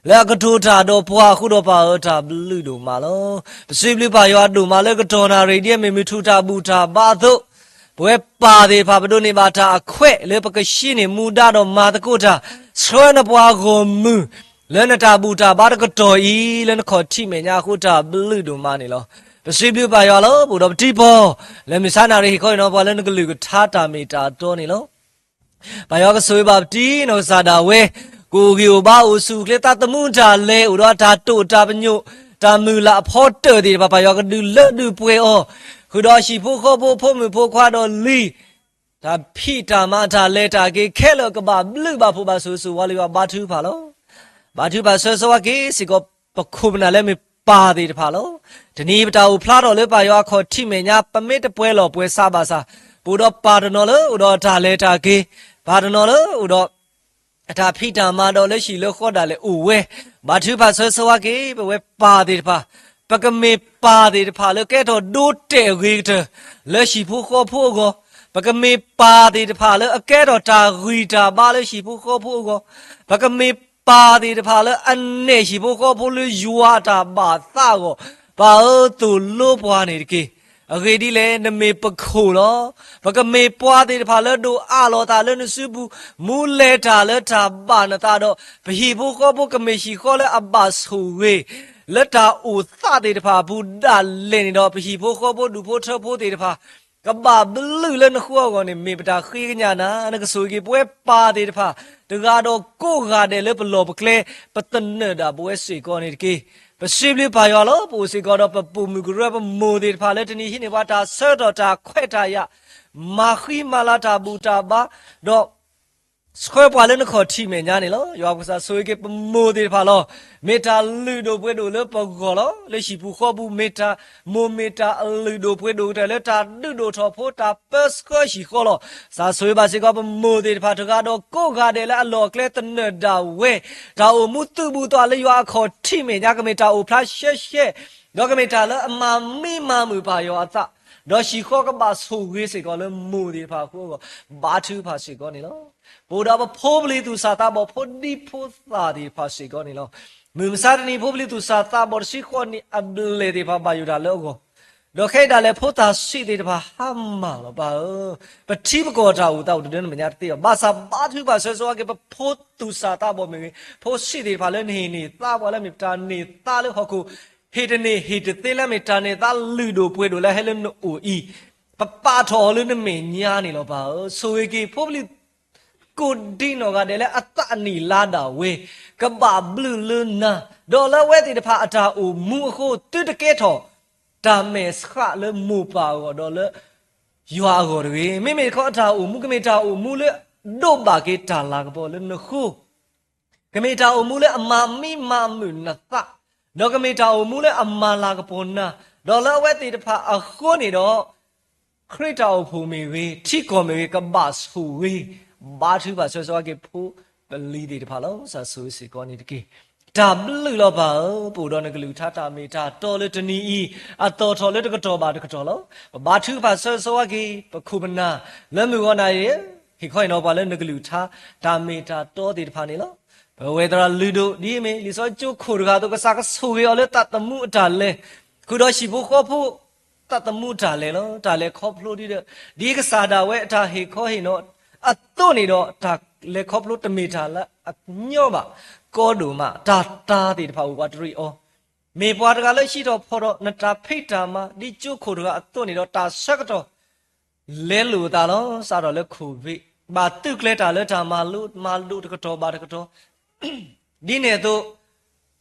လၢအကတိၤတၢ်ဒီးပှၤအဃိဒီး ပၢ်ဧၢ တၢ်ဘျုးဒိၣ်မးလီၤ. ပစံးဘျုးပၢ်ယွၤဒိၣ်မးလၢကတီၢ်နၣ်ရံၣ်ဒ်အမ့ၢ်မုၢ်ထူၣ်တၢ်ဘူၣ်တၢ်ဘါအသိး, ပဝဲပၢ်သ့ၣ်တဖၣ် ပဒိးန့ၢ်ဘၣ်တၢ်အခွဲးလၢပကဟံးန့ၢ်မူဒါဒီးမၤသကိးတၢ်, ဆှၢနပှၤဂီၢ်မုၢ် လၢနတၢ်ဘူၣ်တၢ်ဘါတကတီၢ်အံၤ လၢနခီၣ်ထံးမဲာ်ညါအဃိ တၢ်ဘျုးဒိၣ်မးန့ၣ်လီၤ. ပစံးဘျုးပၢ်ယွၤလၢ ပအိၣ်ဒီးပတံၤပီၤ လၢမုၢ်ဆါနၣ်ရံၣ်ဟ့ၣ်ခီဟ့ၣ်နီၤပှၤလၢနကလုၢ်ကထါတၢ်မ့ၢ်တၢ်တီန့ၣ်လီၤ. ပၢ်ယွၤကဆိၣ်ဂ့ၤဘၣ်ပတံၤနီၢ်ကစၢ်ဒၣ်ဝဲ, ကအိၣ်ဂံၢ်အိၣ်ဘါအိၣ်ဆူၣ်အိၣ်ချ့သးသမူတၢ်လဲၤ အိၣ်ဒီးအတၢ်တိာ်တၢ်ပညိၣ် တၢ်မုၢ်လၢ်အဖီတၢၣ်သ့ၣ်တဖၣ် ပၢ်ယွၤကဒုးလၢဒုးပှဲၤအီၤ, ဃုာ်ဒီးဟံၣ်ဖိဃီဖိ ဖိမုၣ်ဖိခွါဒီးလံၤ တၢ်ဖံးတၢ်မၤအတၢ်လဲၤတၢ်က့ၤခဲလၢာ်ကဘၣ်ဘျုးဘၣ်ဖှိၣ်ဘၣ်ဆိၣ်ဂ့ၤဆိၣ်ဝါလၢယွၤ ဘါထုကဖၣ်လီၤ. ဘါထုကဖၣ်ဆၢဂ့ၤဆၢဝါက့ၤစ့ၢ်ကီး ပခိၣ်ပနၢ်လၢမ့ၢ်ပၢ်သ့ၣ်တဖၣ်လီၤ. တနံၤအံၤပတၢ်အိၣ်ဖျါထီၣ်လၢပၢ်ယွၤအခီၣ်ထံးမဲာ်ညါ ပမ့ၢ်တပှဲၤလီၢ်ပှဲၤဆးဘၣ်ဆၣ်, ပအိၣ်ဒီးပၢ်တနီၤလၢအိၣ်ဒီးအတၢ်လဲၤတၢ်က့ၤ, ပၢ်တနီၤလၢအိၣ်ဒီး အတၢ်ဖံးတၢ်မၤဒီးလၢဟံၣ်လၢဃီဒၣ်လဲာ်အိၣ်ဝဲ, ဘါထုကဖၣ်ဆၢဂ့ၤဆၢဝါက့ၤ ပဝဲပၢ်သ့ၣ်တဖၣ်, ပကမ့ၢ်ပၢ်သ့ၣ်တဖၣ်လၢကဲထီၣ်ဒိတဲာ်အဂ့ၤကတၢၢ် လၢဟံၣ်ဖိဃီဖိအဂီၢ်, ပကမ့ၢ်ပၢ်သ့ၣ်တဖၣ်လၢအကဲထီၣ်တၢ်ဂံၢ်တၢ်ဘါလၢဟံၣ်ဖိဃီဖိအဂီၢ်, ပကမ့ၢ်ပၢ်သ့ၣ်တဖၣ်လၢအနဲၣ်ဟံၣ်ဖိဃီဖိလၢယွၤအတၢ်ဘၣ်သးအဂီၢ်, ပၢ်ဧၢ သိၣ်လိပှၤန့ၣ်တက့ၢ်. အဂ့ၢ်ဒ်လဲၣ် နမ့ၢ်ပခိၣ်လီၤ. ပကမ့ၢ်ပှၤသ့ၣ်တဖၣ်လၢဒိၣ်အးလီၤသးလၢနစုပူၤ, မူလဲၤတၢ်လၢတၢ်ဘၣ်နသးဒီး ပဟံၣ်ဖိဃီဖိကမ့ၢ်ဟံၣ်ဃီလၢအဘၣ်ဆိၣ်ဂ့ၤ လၢတၢ်အိၣ်သးသ့ၣ်တဖၣ်အပူၤဒၣ်လဲာ်န့ၣ်ဒီး ပဟံၣ်ဖိဃီဖိဒူၣ်ဖိထၢဖိသ့ၣ်တဖၣ် ကဘၣ်ဘျုးလၢနဃိအဂီၢ်န့ၣ် မ့ၢ်ပတၢ်ဃ့ကညးနၤ, နကဆိၣ်ဂ့ၤက့ၤပဝဲပၢ်သ့ၣ်တဖၣ် တဂၤဒီးကိးဂၤဒဲးလၢပလီၢ်ပကျဲ ပသနၢၣ်ဒၣ်ပဝဲစ့ၢ်ကီးန့ၣ်တက့ၢ်. ပစံးဘျုးပၢ်ယွၤလီၤ. ပအိၣ်စ့ၢ်ကီးဒီးပပိာ်မုၣ်ကရၢပမိၢ်သ့ၣ်တဖၣ်လၢတနံၤဟံးန့ၢ်ပှၤတၢ်ဆၢကတီၢ်တၢ်ခွဲးတၢ်ယာ်, မၤဃံမၤလၤတၢ်ဘူၣ်တၢ်ဘါ, ဒီး ဆှၢပှၤလၢနခီၣ်ထံးမဲာ်ညါန့ၣ်လီၤ. ယွၤပကစၢ်ဆိၣ်ဂ့ၤက့ၤပမိၢ်သ့ၣ်တဖၣ်လီၤ. မ့ၢ်တၢ်လုၢ်ဒိၣ်ပှ့ၤဒိၣ်လၢပဂီၢ်လီၤ. လၢဟံၣ်ပူၤဃီပူၤ မ့ၢ်တၢ်, မိၢ်မ့ၢ်တၢ်လုၢ်ဒိၣ်ပှ့ၤဒိၣ်ကတၢၢ်လၢတၢ်ဒုးဒိၣ်ထီၣ်ဖိ တၢ်ပၢဆှၢဟံၣ်ဃီလီၤ. ကစၢ်ဆိၣ်ဂ့ၤဘၣ်စ့ၢ်ကီးပမိၢ်သ့ၣ်တဖၣ်တဂၤဒီးကိးဂၤဒဲးလၢအလီၢ်အကျဲသနၢၣ်ဒၣ်ဝဲ, တၢ်အိၣ်မူသုးဘူးသးလၢယွၤအခီၣ်ထံးမဲာ်ညါ ကမ့ၢ်တၢ်အိၣ်ဖျါရှဲရှဲ, ဒီးကမ့ၢ်တၢ်လၢအမၤမံမၤမုာ်ပၢ်ယွၤအသး, ဒီးဟံၣ်ဃီကဘၣ်ဆိၣ်ဂ့ၤစ့ၢ်ကီးလၢမိၢ်သ့ၣ်တဖၣ်အဃိအဂီၢ်, ဘါထုကဖၣ်စ့ၢ်ကီးန့ၣ်လီၤ. ပအိၣ်ဒီးပဖိပလံၤသူၣ်စၢ်သးဘီၣ် ဖိဒံဖိသၣ်သ့ၣ်တဖၣ်စ့ၢ်ကီးန့ၣ်လီၤ. မုၢ်မဆါတနံၤ ဖိပလံၤသူၣ်စၢ်သးဘီၣ်တဆံဃိးနံၣ်အဘျဲၣ်သ့ၣ်တဖၣ်ဘၣ်ယိၣ်တၢ်လၢအဂီၢ်, ဒီးခဲအံၤဒၣ်လဲာ်ဖိသၣ်ဆံးသ့ၣ်တဖၣ်ဟါမၢ်လီၤပၢ်ဧၢ, ပထံပကီၢ်တၢ်အိၣ်သးအိၣ်တဒၢနမဲာ်ညါတသ့ဘၣ်. ဘၣ်ဆၣ်ဘါထုကဖၣ်ဆၢဂ့ၤဆၢဝါက့ၤ ပဖိသူၣ်စၢ်သးဘီၣ်မ့ၢ်ဂ့ၤ, ဖိဆံးသ့ၣ်တဖၣ်လၢနဟ့ၣ်န့ၢ်သါပှၤလၢမ့ၢ်တၢ်န့ၢ်သါလၢဟီၣ်ခိၣ် ဟ့ၣ်တန့ၢ်ဟ့ၣ်တသ့လၢမ့ၢ်တၢ်န့ၢ်သါလုၢ်ဒိၣ်ပှ့ၤဒိၣ်လၢဟဲလၢနအိၣ်အံၤ, ပပာ်ထီၣ်အီၤလၢနမဲာ်ညါန့ၣ်လီၤပၢ်ဧၢ. ဆိၣ်ဂ့ၤက့ၤဖိပလံၤကိးဒံနီၢ်ဂၤဒဲးလၢအသးနံၣ်လါဒၣ်ဝဲ, ကဘၣ်ဘျုးလၢနၤ, ဒီးလၢအဝဲသ့ၣ်တဖၣ်အတၢ်အိၣ်မူအဃိ သုတကဲထီၣ် တၢ်မဲာ်ဆှးလၢမိၢ်ပၢ်အဂီၢ်ဒီးလၢ ယွၤအဂီၢ်တဂ့ၤ. မ့မ့ၢ်တခီအတၢ်အိၣ်မူ ကမ့ၢ်တၢ်အိၣ်မူလၢဒိးဘၣ်က့ၤတၢ်လၤကပီၤလၢနဃိ, ကမ့ၢ်တၢ်အိၣ်မူလၢအမၤမံမၤမုာ်နသး, ဒီးကမ့ၢ်တၢ်အိၣ်မူလၢအမၤလၤကပီၤနၤ, ဒီးလၢအဝဲသ့ၣ်တဖၣ်အဃိန့ၣ်ဒီး ခရံာ်တၢ်အိၣ်ဖှိၣ်မ့ၢ်ဂ့ၤ, ထံကီၢ်မ့ၢ်ဂ့ၤ, ကဘၣ်ဆိၣ်ဂ့ၤ, ဘါထုကဖၣ်ဆၢဂ့ၤဆၢဝါက့ၤဖိပလံၤသ့ၣ်တဖၣ်လီၤ. ကစၢ်ဆိၣ်ဂ့ၤစ့ၢ်ကီးန့ၣ်တက့ၢ်. တၢ်ဘျုးလီၤပၢ်ဧၢ, ပအိၣ်ဒီးနကလုၢ်ကထါတၢ်မ့ၢ်တၢ်တီလၢတနံၤအံၤ, အသီၣ်ထီၣ်လၢတကတီၢ်ဘၣ်တကတီၢ်လီၤ. ပဘါထုကဖၣ်ဆၢဂ့ၤဆၢဝါက့ၤ ပခိၣ်ပနၢ် လၢမုၢ်ဂီၤနၤအံၤ, ဟ့ၣ်ခီဟ့ၣ်နီၤပှၤလၢနကလုၢ်ကထါ တၢ်မ့ၢ်တၢ်တီသ့ၣ်တဖၣ်န့ၣ်လီၤ. ပဝဲသရၣ်လုၢ်ဒိၣ် ဒ်အမ့ၢ် လံာ်စီဆှံကၠိခိၣ်တဂၤအသိး ကစၢ်ကဆိၣ်ဂ့ၤအီၤလၢသးသမူအတၢ်လဲၤ, ဃုာ်ဒီးဟံၣ်ဖိဃီဖိ သးသမူတၢ်လဲၤလီၤ. တၢ်လဲၤခီဖျိဒ်ဒီး ဒ်ကစၢ်ဒၣ်ဝဲအတၢ်ဟ့ၣ်ခီဟ့ၣ်နီၤအသိးန့ၣ်ဒီး တၢ်လဲၤခီဖျိတမ့ၢ်တၢ်လၢအညီဘၣ်, ကီဒိၣ်မး, တၢ်တၢ်သ့ၣ်တဖၣ်အိၣ်ပှၤတရံးအီၤ, မ့ၢ်ပှၤတဂၤလၢဟံးထီၣ်ဖီၣ်ထီၣ် နတၢ်ဖံးတၢ်မၤ ဒ်ကၠိခိၣ်တဂၤအသိးန့ၣ်ဒီး တၢ်ဆၢကတီၢ် လဲလိာ်အသးလီၤ. စးထီၣ်လၢ COVID ဘၣ်သုးကျဲၤတၢ်လၢတၢ်မၤလိ မၤလိတကတီၢ်ဘၣ်တကတီၢ် ဒ်န့ၣ်အသိး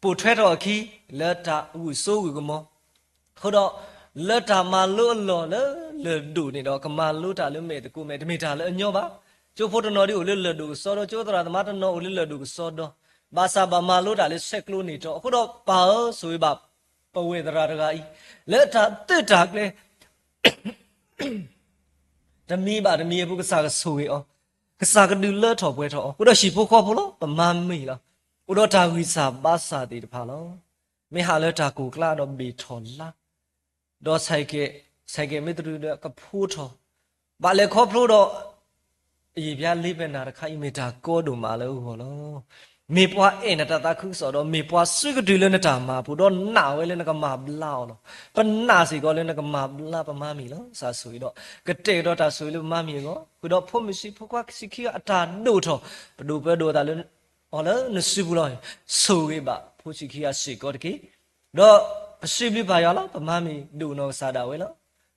ပိာ်ထွဲထီၣ်အခံ လၢတၢ်ဂုာ်စိဂုာ်ကမီၤ, အဃိဒီး လၢတၢ်မၤလိအလီၢ်လၢလၢၢ်ဒိၣ်န့ၣ်ဒီး ကမၤလိတၢ်လၢမဲာ်သကိးမဲာ် တမ့ၢ်တၢ်လၢအညီဘၣ်. ကၠိဖိတနီၤဒ်အိၣ်လၢလၢၢ်ဒိၣ်ကစီဒီ, ကၠိသရၣ်သမါတနီၤအိၣ်လၢလၢၢ်ဒိၣ်ကစီဒီ, ဘၣ်ဆၣ်ဘၣ်မၤလိတၢ်လၢဆဲးကျိးန့ၢ်တီ, အဃိဒီးပၢ်ဧၢ ဆိၣ်ဂ့ၤဘၣ် ပဝဲၢ်သရၣ်တဂၤအံၤ လၢတၢ်သုးတၢ်ကျဲၤ တမံၤဘၣ်တမံၤအပူၤ ကစၢ်ကဆိၣ်ဂ့ၤအီၤ, ကစၢ်ကဒုးလၢထီၣ်ပှဲၤထီၣ်အီၤ, ဃုာ်ဒီးဟံၣ်ဖိဃီဖိလီၤ, ပမၤမ့ၢ်လီၤ. အိၣ်ဒီးတၢ်ဂံၢ်စၢ်ဘါစၢ်သ့ၣ်တဖၣ်လီၤ. မ့ၢ်ဟးလၢတၢ်ကိၢ်ကျါဒီးဘ့ၣ်ထီၣ်လါ, ဒီး ဆိုင်ကယ် မ့ၢ်တရူးဒီးကဖိထီၣ်, ဘၣ်လဲၤခီဖျိဒီး အယံာ်ပျါလ့ပနၢ်တခါအံၤ မ့ၢ်တၢ်ကီဒိၣ်မးလၢအဂီၢ်လီၤ. မ့ၢ်ပှၤအဲၣ်နတၢ်သးခုကစီၣ်ဒီး မ့ၢ်ပှၤစုကတုၤလၢနတၢ်မၤအပူၤ ဒီးနာ်ဝဲလၢနကမၤဘျါအီၤလီၤ. ပနာ်စ့ၢ်ကီးလၢနကမၤဘျါပမၤမ့ၢ်လီၤ. ကစၢ်ဆိၣ်ဂ့ၤဒီး ကတဲာ်ကတီၤတၢ်ဆိၣ်ဂ့ၤလၢပမၤမ့ၢ်အဂီၢ်, ဃုာ်ဒီးဖိမုၣ်ဆံးဖိခွါဆံးခံဂၤအတၢ်ဒိၣ်ထီၣ်, ပဒိၣ်ပၢဒိၣ်အသးလၢ အီၤလၢနစုပူၤလီၤ. ဆိၣ်ဂ့ၤဘၣ်ဖိဆံးခံဂၤစ့ၢ်ကီးတက့ၢ်. ဒီးပစံးဘျုးပၢ်ယွၤလီၤ. ပမၤမ့ၢ်ဒိၣ်နီၢ်ကစၢ်ဒၣ်ဝဲလီၤ.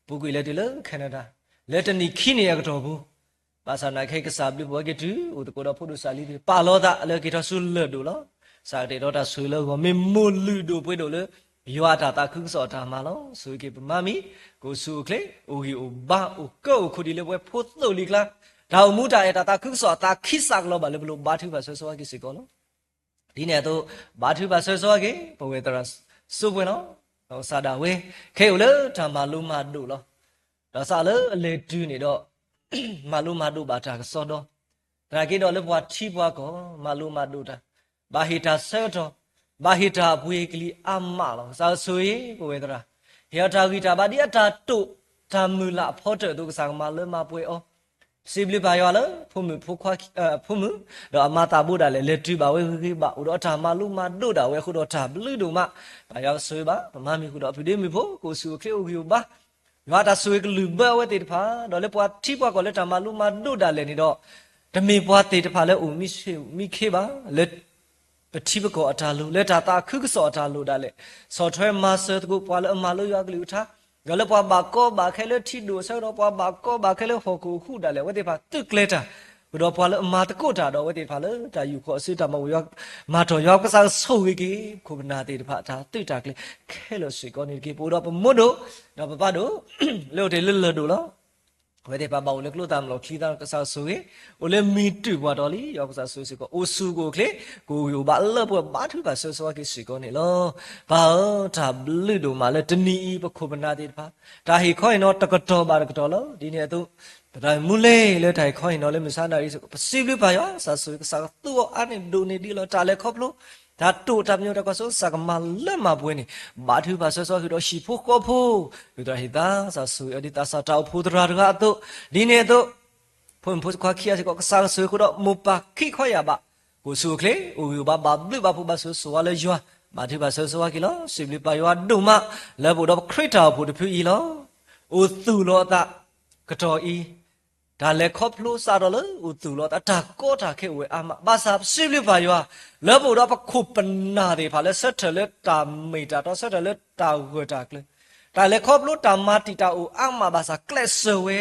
ပူၤကွံာ်လဲၤတုၤလၢ Canada, လၢတနံၣ်ခံနံၣ်အကတီၢ်ပူၤ, ဘၣ်ဆၣ်သနာ်က့ ကစၢ်ဘျုးဖှိၣ်ဝဲက့ၤတုၤ အိၣ်သကိးဒီးဖိဒိၣ်စၢ်လံၤ ပာ်လီၤသးလၢက့ၤထီၣ်ဆူလၢၢ်ဒိၣ်လီၤ. ကစၢ်ကတဲာ်ကတီၤတၢ်ဆိၣ်ဂ့ၤလၢအဂီၢ် မ့ၢ်မိၢ်လုၢ်ဒိၣ်ပှ့ၤဒိၣ်လၢ ယွၤအတၢ်သးခုကစီၣ်အတၢ်မၤလီၤ. ဆိၣ်ဂ့ၤက့ၤပမၤမံၤ ကအိၣ်ဆူၣ်အိၣ်ချ့ အိၣ်ဂံၢ်အိၣ်ဘါ အိၣ်ကၢအိၣ်ခိၣ်ဒ်လၢပဝဲဖိသိၣ်လံၤကျါ, တၢ်အိၣ်မူတၢ်အဲၣ်တၢ်သးခုကစီၣ်အသးခံစးကလီၤဘၣ်လၢပလိၤ ဘါထုကဖၣ်ဆၢဂ့ၤဆၢဝါက့ၤစ့ၢ်ကီးလီၤ. ဒ်န့ၣ်အသိး ဘါထုကဖၣ်ဆၢဂ့ၤဆၢဝါက့ၤ ပဝဲသရၣ်စိပှဲၤလီၤ. ဒီးကစၢ်ဒၣ်ဝဲ ခဲအံၤအိၣ်လၢတၢ်မၤလိမၤဒိးလီၤ. ဒီးစးလၢအလဲၤတုၤန့ၣ်ဒီး မၤလိမၤဒိးဘၣ်တၢ်ကစီဒီ, သနာ်က့ဒီးလၢပှၤထံပှၤကီၢ် မၤလိမၤဒိးတၢ်, ဘၣ်ဟ့ၣ်တၢ်ဆၢကတီၢ်, ဘၣ်ဟ့ၣ်တၢ်အပှ့ၤကလံၤအါမးလီၤ. ကစၢ်ဆိၣ်ဂ့ၤပဝဲသရၣ်, ဟ့ၣ်အီၤတၢ်ဂံၢ်တၢ်ဘါဒ်အတၢ်တိာ်တၢ်မုၢ်လၢ်အဖီတၢၣ်အသိး ကစၢ်ကမၤလၢမၤပှဲၤအီၤ စံးဘျုးပၢ်ယွၤလၢ ဖိမုၣ်ဖိခွါ ဖိမုၣ် ဒီးအမါသးဘိဒၣ်လဲာ် လဲၤတုၤဘၣ်ဝဲဂ့ၤဂ့ၤဘၣ် အိၣ်ဒီးအတၢ်မၤလိမၤဒိးဒၣ်ဝဲအဃိဒီး တၢ်ဘျုးဒိၣ်မး, ပၢ်ယွၤကဆိၣ်ဂ့ၤဘၣ် ပမၤမံၤဃုာ်ဒီးအပုၢ်ဒ့မုၣ်ဖိ ကအိၣ်ဆူၣ်အိၣ်ချ့အိၣ်ဂံၢ်အိၣ်ဘါ, ယွၤအတၢ်ဆိၣ်ဂ့ၤကလုၢ်ဘၢအဝဲသ့ၣ်တဖၣ် ဒီးလၢပှၤထံပှၤကီၢ်လၢတၢ်မၤလိမၤဒိးဒၣ်လဲာ်န့ၣ်ဒီး တမ့ၢ်ပှၤသ့ၣ်တဖၣ်လၢအိၣ်မံဆ့ၣ်မံခ့ဘၣ်, လၢ ပထံပကီၢ်အတၢ်လိၤ လၢတၢ်သးခုကစီၣ်အတၢ်လိၤဒၣ်လဲာ်, ဆီၣ်ထွဲမၤစၢၤသကိးပှၤလၢအမၤလိယွၤအကလုၢ်ကထါ, ဒီးလၢပှၤဘၣ်ကီဘၣ်ခဲလၢထံဒိၣ်အဆၢကတီၢ် ပှၤဘၣ်ကီဘၣ်ခဲလၢဟီၣ်ခိၣ်အဃိဒၣ်လဲာ် အဝဲသ့ၣ်တဖၣ်သုးကျဲၤတၢ်, ဃုာ်ဒီးပှၤလၢအမၤသကိးတၢ်ဒီးအဝဲသ့ၣ်တဖၣ်လၢတၢ်ယူၢ်ဃီအစုတၢ်မၤဝဲ မၤထီၣ်ယွၤကစၢ်ကဆိၣ်ဂ့ၤက့ၤ ပခိၣ်ပနၢ်သ့ၣ်တဖၣ်အတၢ်သုးတၢ်ကျဲၤခဲလၢာ်စ့ၢ်ကီးန့ၣ်တက့ၢ်. ပအိၣ်ဒီးပမိၢ်ဒိၣ် ဒီးပပၢ်ဒိၣ် လၢအိၣ်တ့ၢ်လၢလၢၢ်ဒိၣ်လီၤ. အဝဲသ့ၣ်တဖၣ်ဘၣ်အိၣ်လၢကျိသၣ်မလီၤချံသၣ် ကစၢ်ဆိၣ်ဂ့ၤ, အိၣ်လၢမံၤတုၤပှၤတီၤလံ ယွၤကစၢ်ဆိၣ်ဂ့ၤစ့ၢ်ကီး အိၣ်ဆူၣ်ကအိၣ်ချ့ ကအိၣ်ဂံၢ်အိၣ်ဘါလၢပှဲၤဘါထုကဖၣ်ဆၢဂ့ၤဆၢဝါက့ၤစ့ၢ်ကီးန့ၣ်လီၤ. ပၢ်ဧၢ တၢ်ဘျုးဒိၣ်မးလၢတနံၤအံၤ ပခိၣ်ပနၢ်သ့ၣ်တဖၣ် တၢ်ဟ့ၣ်ခီဟ့ၣ်နီၤတကတီၢ်ဘၣ်တကတီၢ်လီၤ. ဒ်န့ၣ်အသိး ပတၢ်မူလ့ၤလၢတၢ်ဟ့ၣ်ခီဟ့ၣ်နီၤလၢမုၢ်ဆါနၣ်ရံၣ်စ့ၢ်ကီး ပစံးဘျုးပၢ်ယွၤ ကစၢ်ဆိၣ်ဂ့ၤ ကစၢ်ကသူအီၤအါန့ၢ်ဒိၣ်န့ၢ်ဒံးအလီၢ် တၢ်လဲၤခီဖျိ တၢ်တိာ်တၢ်ပညိၣ်တၢ်ကွၢ်စိ ကစၢ်ကမၤလၢမၤပှဲၤန့ၣ် ဘါထုကဖၣ်ဆၢဂ့ၤဆၢဝါက့ၤဒီးဟံၣ်ဖိဃီဖိ ဒုၣ်ဒါဟံၣ်သါ ကစၢ်ဆိၣ်ဂ့ၤအီၤဒ်သးစၢ်တၢ်အိၣ်ဖှိၣ်သရၣ်တဂၤအသိး, ဒ်န့ၣ်အသိး ဖိမုၣ်ဖိခွါခံဂၤစ့ၢ်ကီး ကစၢ်ကဆိၣ်ဂ့ၤဃုာ်ဒီးမိၢ်ပၢ်ခံခွါယာ်ဘၣ်, ကအိၣ်ဆူၣ်အိၣ်ချ့ အိၣ်ဂံၢ်အိၣ်ဘါ ဘၣ်ဘျုးဘၣ်ဖှိၣ်ဘၣ်ဆိၣ်ဂ့ၤဆိၣ်ဝါလၢယွၤ, ဘါထုကဖၣ်ဆၢဂ့ၤဆၢဝါက့ၤလီၤ. စံးဘျုးပၢ်ယွၤဒိၣ်မး လၢပအိၣ်ဒီးပခရံာ်တၢ်အိၣ်ဖှိၣ်တဖုအံၤလီၤ. အိၣ်သူၣ်လီၤအသး ကတီၢ်အံၤ တၢ်လဲၤခီဖျိစးထီၣ်လၢအိၣ်သူၣ်လီၤအသး တၢ်ကီတၢ်ခဲအိၣ်ဝဲအါမး ဘၣ်ဆၣ်ပစံးဘျုးပၢ်ယွၤ လၢပအိၣ်ဒီးပခိၣ်ပနၢ်သ့ၣ်တဖၣ်လၢဆၢထၢၣ်လၢတၢ်မ့ၢ်တၢ်တီ ဆၢထၢၣ်လၢတၢ်ဂၢၢ်တၢ်ကျၢၤ, တၢ်လဲၤခီဖျိတၢ်မၤတံာ်တာ်အိၣ်အါမးဘၣ်ဆၣ် ကျဲးစၢးဝဲ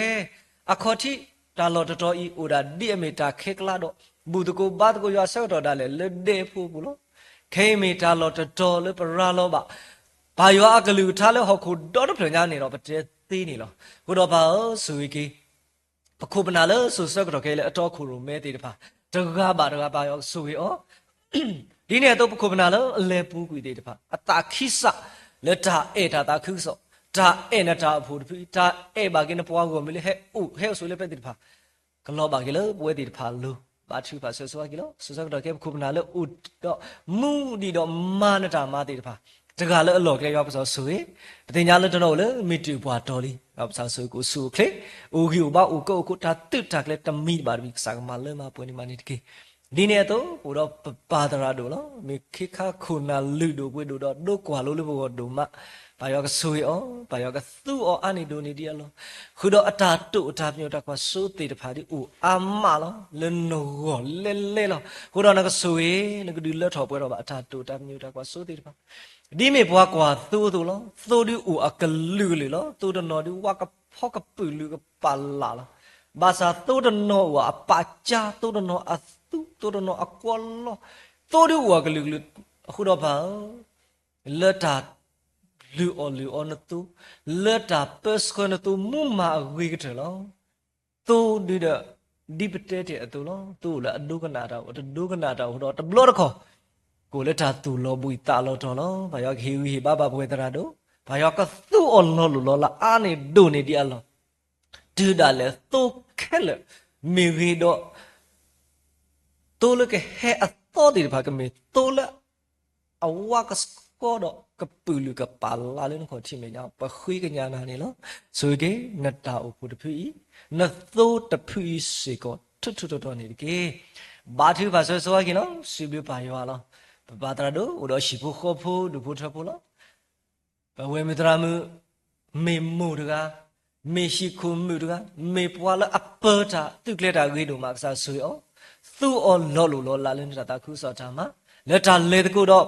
အခီၣ်ထံးတၢ်လီၢ်တတီၤအံၤ အိၣ်ဒၣ်ဒ်အမ့ၢ်တၢ်ခဲကျါဒီး ဘူၣ်သကိးဘါသကိးယွၤဆၢကတီၢ်ဒၣ်လဲာ်လၢဒဲအဖိအပူၤလီၤ. ခဲအံၤမ့ၢ်တၢ်လီၢ်တတီၤလၢပရၤလီၤဘၣ် ပၢ်ယွၤအကလုၢ်ကထါလၢဟီၣ်ခိၣ်ဒီတဖျၢၣ်ညါန့ၣ်ဒီး ပတဲသ့န့ၣ်လီၤ. အဃိဒီးပၢ်ဧၢ ဆိၣ်ဂ့ၤက့ၤ ပခိၣ်ပနၢ်လၢစိၤဆၢကတီၢ်ခဲအံၤလၢအတီခိၣ်ရိၣ်မဲသ့ၣ်တဖၣ် တဂၤဘၣ်တဂၤ ပၢ်ယွၤကဆိၣ်ဂ့ၤအီၤ, ဒ်န့ၣ်အသိးပခိၣ်ပနၢ်လၢအလဲၤပူၤကွံာ်သ့ၣ်တဖၣ် အသးခံစး လၢတၢ်အဲၣ်တၢ်သးခုကစီၣ်, တၢ်အဲၣ်နတၢ်အိၣ်ဖှိၣ်တဖုအံၤ, တၢ်အဲၣ်ဘၣ်က့ၤနပှၤဂီၢ်မုၢ်လၢဟဲအိၣ်ဟဲအိၣ်ဆိးလၢပသ့ၣ်တဖၣ် ကလီၤဘၣ်က့ၤလၢပဝဲသ့ၣ်တဖၣ်အလိၤ, ဘါထုကဖၣ်ဆၢဂ့ၤဆၢဝါက့ၤလီၤ. စိၤဆၢကတီၢ်ခဲအံၤ ပခိၣ်ပနၢ်လၢအိၣ်ဒီးမူဒံးဒီးမၤနတၢ်မၤသ့ၣ်တဖၣ် တဂၤလၢအလီၢ်ကျဲ ယွၤကစၢ်ဆိၣ်ဂ့ၤ, ပသ့ၣ်ညါလၢတနီၤအိၣ်လၢမ့ၢ်တုၤပှၤတီၤလံ, ယွၤကစၢ်ဆိၣ်ဂ့ၤကအိၣ်ဆူၣ်အိၣ်ချ့, အိၣ်ဂံၢ်အိၣ်ဘါအိၣ်ကၢအိၣ်ခိၣ် တၢ်သုးတၢ်ကျဲၤတမံၤဘၣ်တမံၤ ကစၢ်ကမၤလၢမၤပှဲၤန့ၢ်မးန့ၣ်တက့ၢ်. ဒ်န့ၣ်အသိး ပအိၣ်ဒီးပပၢ်သရၣ်ဒိၣ်လီၤ. မ့ၢ်ခ့ခါခိၣ်နၢ်လုၢ်ဒိၣ်ပှ့ၤဒိၣ်ဒီးဒိကွၢ်လိလၢပဂီၢ်ဒိၣ်မး, ပၢ်ယွၤကဆိၣ်ဂ့ၤအီၤ, ပၢ်ယွၤကသူအီၤအါန့ၢ်ဒိၣ်န့ၢ်ဒံးအလီၢ်, ဃုာ်ဒီးအတၢ်တိာ်အတၢ်ပညိၣ်တၢ်ကွၢ်စိသ့ၣ်တဖၣ်ဒ်အိၣ်အါမးလီၤ. လၢနဂီၢ်လဲလဲလီၤ. အဃိဒီးနကဆိၣ်ဂ့ၤ နကဒုးလၢထီၣ်ပှဲၤထီၣ်ဘၣ်အတၢ်တိာ်တၢ်ပညိၣ်တၢ်ကွၢ်စိသ့ၣ်တဖၣ် ဒ်မ့ၢ်ပှၤကွၢ်သိအသိးလီၤ. သိဒုးအိၣ်အကလုာ်ကလုာ်လီၤ. သိတနီၤဒုးဝါကဖီကပုာ်လုာ်ကပာ်လၢ်လီၤ. ဘၣ်ဆၣ်သိတနီၤအိၣ်အပာ်ကၠါ, သိတနီၤအသူ, သိတနီၤအကွီလီၢ်, သိဒုးအိၣ်အကလုာ်ကလုာ်, အဃိဒီးပၢ်ဧၢ, လၢတၢ်လုၢ်အီၣ်လုၢ်အီနသိ, လၢတၢ်ပၢဆှၢနသိ မူမၤအဂ့ၤကတၢၢ်လီၤ. သိဒုးဒီး ဒ်ပတဲတ့ၢ်အသိးလီၤ. သိအိၣ်လၢအဒိကနၣ်တၢ်အိၣ်, တဒိကနၣ်တၢ်အိၣ်ဒီးတဘျီတခီၣ် ကအိၣ်လၢတၢ်သူၣ်လီၤဘှံးသးလီၤတီၤလီၤ. ပၢ်ယွၤကဟ့ၣ်ဂံၢ်ဟ့ၣ်ဘါဘၣ်ပဝဲသရၣ်ဒိၣ်, ပၢ်ယွၤကသူအီၤလီၤလိၢ်လီၤလးအါန့ၢ်ဒိၣ်န့ၢ်ဒံးအလီၢ်, တုၤဒၣ်လဲာ်သိခဲလၢာ် မ့ၢ်ဂ့ၤဒီး သိလၢကဟဲအသီသ့ၣ်တဖၣ်ကမ့ၢ်သိလၢ အဝါကဆှီဒီးကပုာ်လုာ်ကပာ်လၢ်လၢနခီၣ်ထံးမဲာ်ညါ, ပဃ့ကညးနၤန့ၣ်လီၤ. ဆိၣ်ဂ့ၤက့ၤ နတၢ်အိၣ်ဖှိၣ်တဖုအံၤ, နသိတဖုအံၤစ့ၢ်ကီး ထူးထူးတီၤတီၤန့ၣ်တက့ၢ်. ဘါထုကဖၣ်ဆၢဂ့ၤဆၢဝါက့ၤလီၤ. စံးဘျုးပၢ်ယွၤလီၤ. ပပၢ်သရၣ်ဒိၣ် အိၣ်ဒီးဟံၣ်ဖိဃီဖိ ဒူၣ်ဖိထၢဖိလီၤ. ပဝဲမုၢ်သရၣ်မုၣ် မ့ၢ်မိၢ်တဂၤ, မ့ၢ်ဟံၣ်ခိၣ်မုၣ်တဂၤ, မ့ၢ်ပှၤလၢအပၢတၢ်သုးကျဲၤတၢ်ဂ့ၤဒိၣ်မး ကစၢ်ဆိၣ်ဂ့ၤအီၤ, သူအီၤလီၤလိၢ်လီၤလးလၢနတၢ်သးခုကစီၣ်တၢ်မၤ, လၢတၢ်လဲၤသကိးဒီး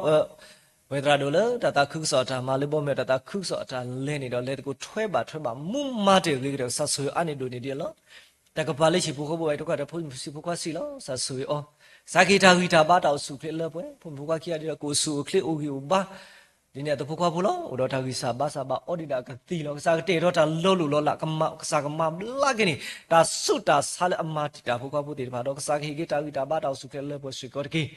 ပဝဲသရၣ်ဒိၣ်လၢတၢ်သးခုကစီၣ်တၢ်မၤ လၢဘီမုၢ်တၢ်သးခုကစီၣ်တၢ်လဲၤန့ၣ်ဒီး လဲၤသကိးထွဲဘၣ်ထွဲဘၣ် မူမၤတ့ၢ်အဂ့ၤကတၢၢ် ကစၢ်ဆိၣ်ဂ့ၤအါန့ၢ်ဒိၣ်န့ၢ်ဒံးအလီၢ် တၢ်ကပၤလၢဟံၣ်ဖိဃီဖိဘၣ်အံၤ တကးဒီးဖိမုၣ်ဖိခွါစံးလီၤ, ကစၢ်ဆိၣ်ဂ့ၤအီၤ, ကစၢ်ကဟ့ၣ်တၢ်ဂံၢ်တၢ်ဘါတၢ်အိၣ်ဆူၣ်အိၣ်ချ့လၢပှဲၤ, ဖိမုၣ်ဖိခွါခံဂၤဒ်ဒီး ကအိၣ်ဆူၣ်အိၣ်ချ့အိၣ်ဂံၢ်အိၣ်ဘါ, ဒ်န့ၣ်အသိးဖိခွါဖိလီၤ, အိၣ်ဒီးတၢ်ဂံၢ်စၢ်ဘါစၢ်ဘၣ်အီဒံးဒၣ်ကသံၣ်လီၤ. ကစၢ်ကတဲာ်ထီၣ်တၢ်လီၤလိၢ်လီၤလး, ကမၤ, ကစၢ်ကမၤဘျါက့ၤန့ၣ် တၢ်ဆူးတၢ်ဆါလၢအမၤတံာ်တာ်ဖိခွါဖိသ့ၣ်တဖၣ်ဒီး ကစၢ်ကဟ့ၣ်က့ၤတၢ်ဂံၢ်တၢ်ဘါတၢ်အိၣ်ဆူၣ်အိၣ်ချ့လၢပှဲၤစ့ၢ်ကီးတက့ၢ်.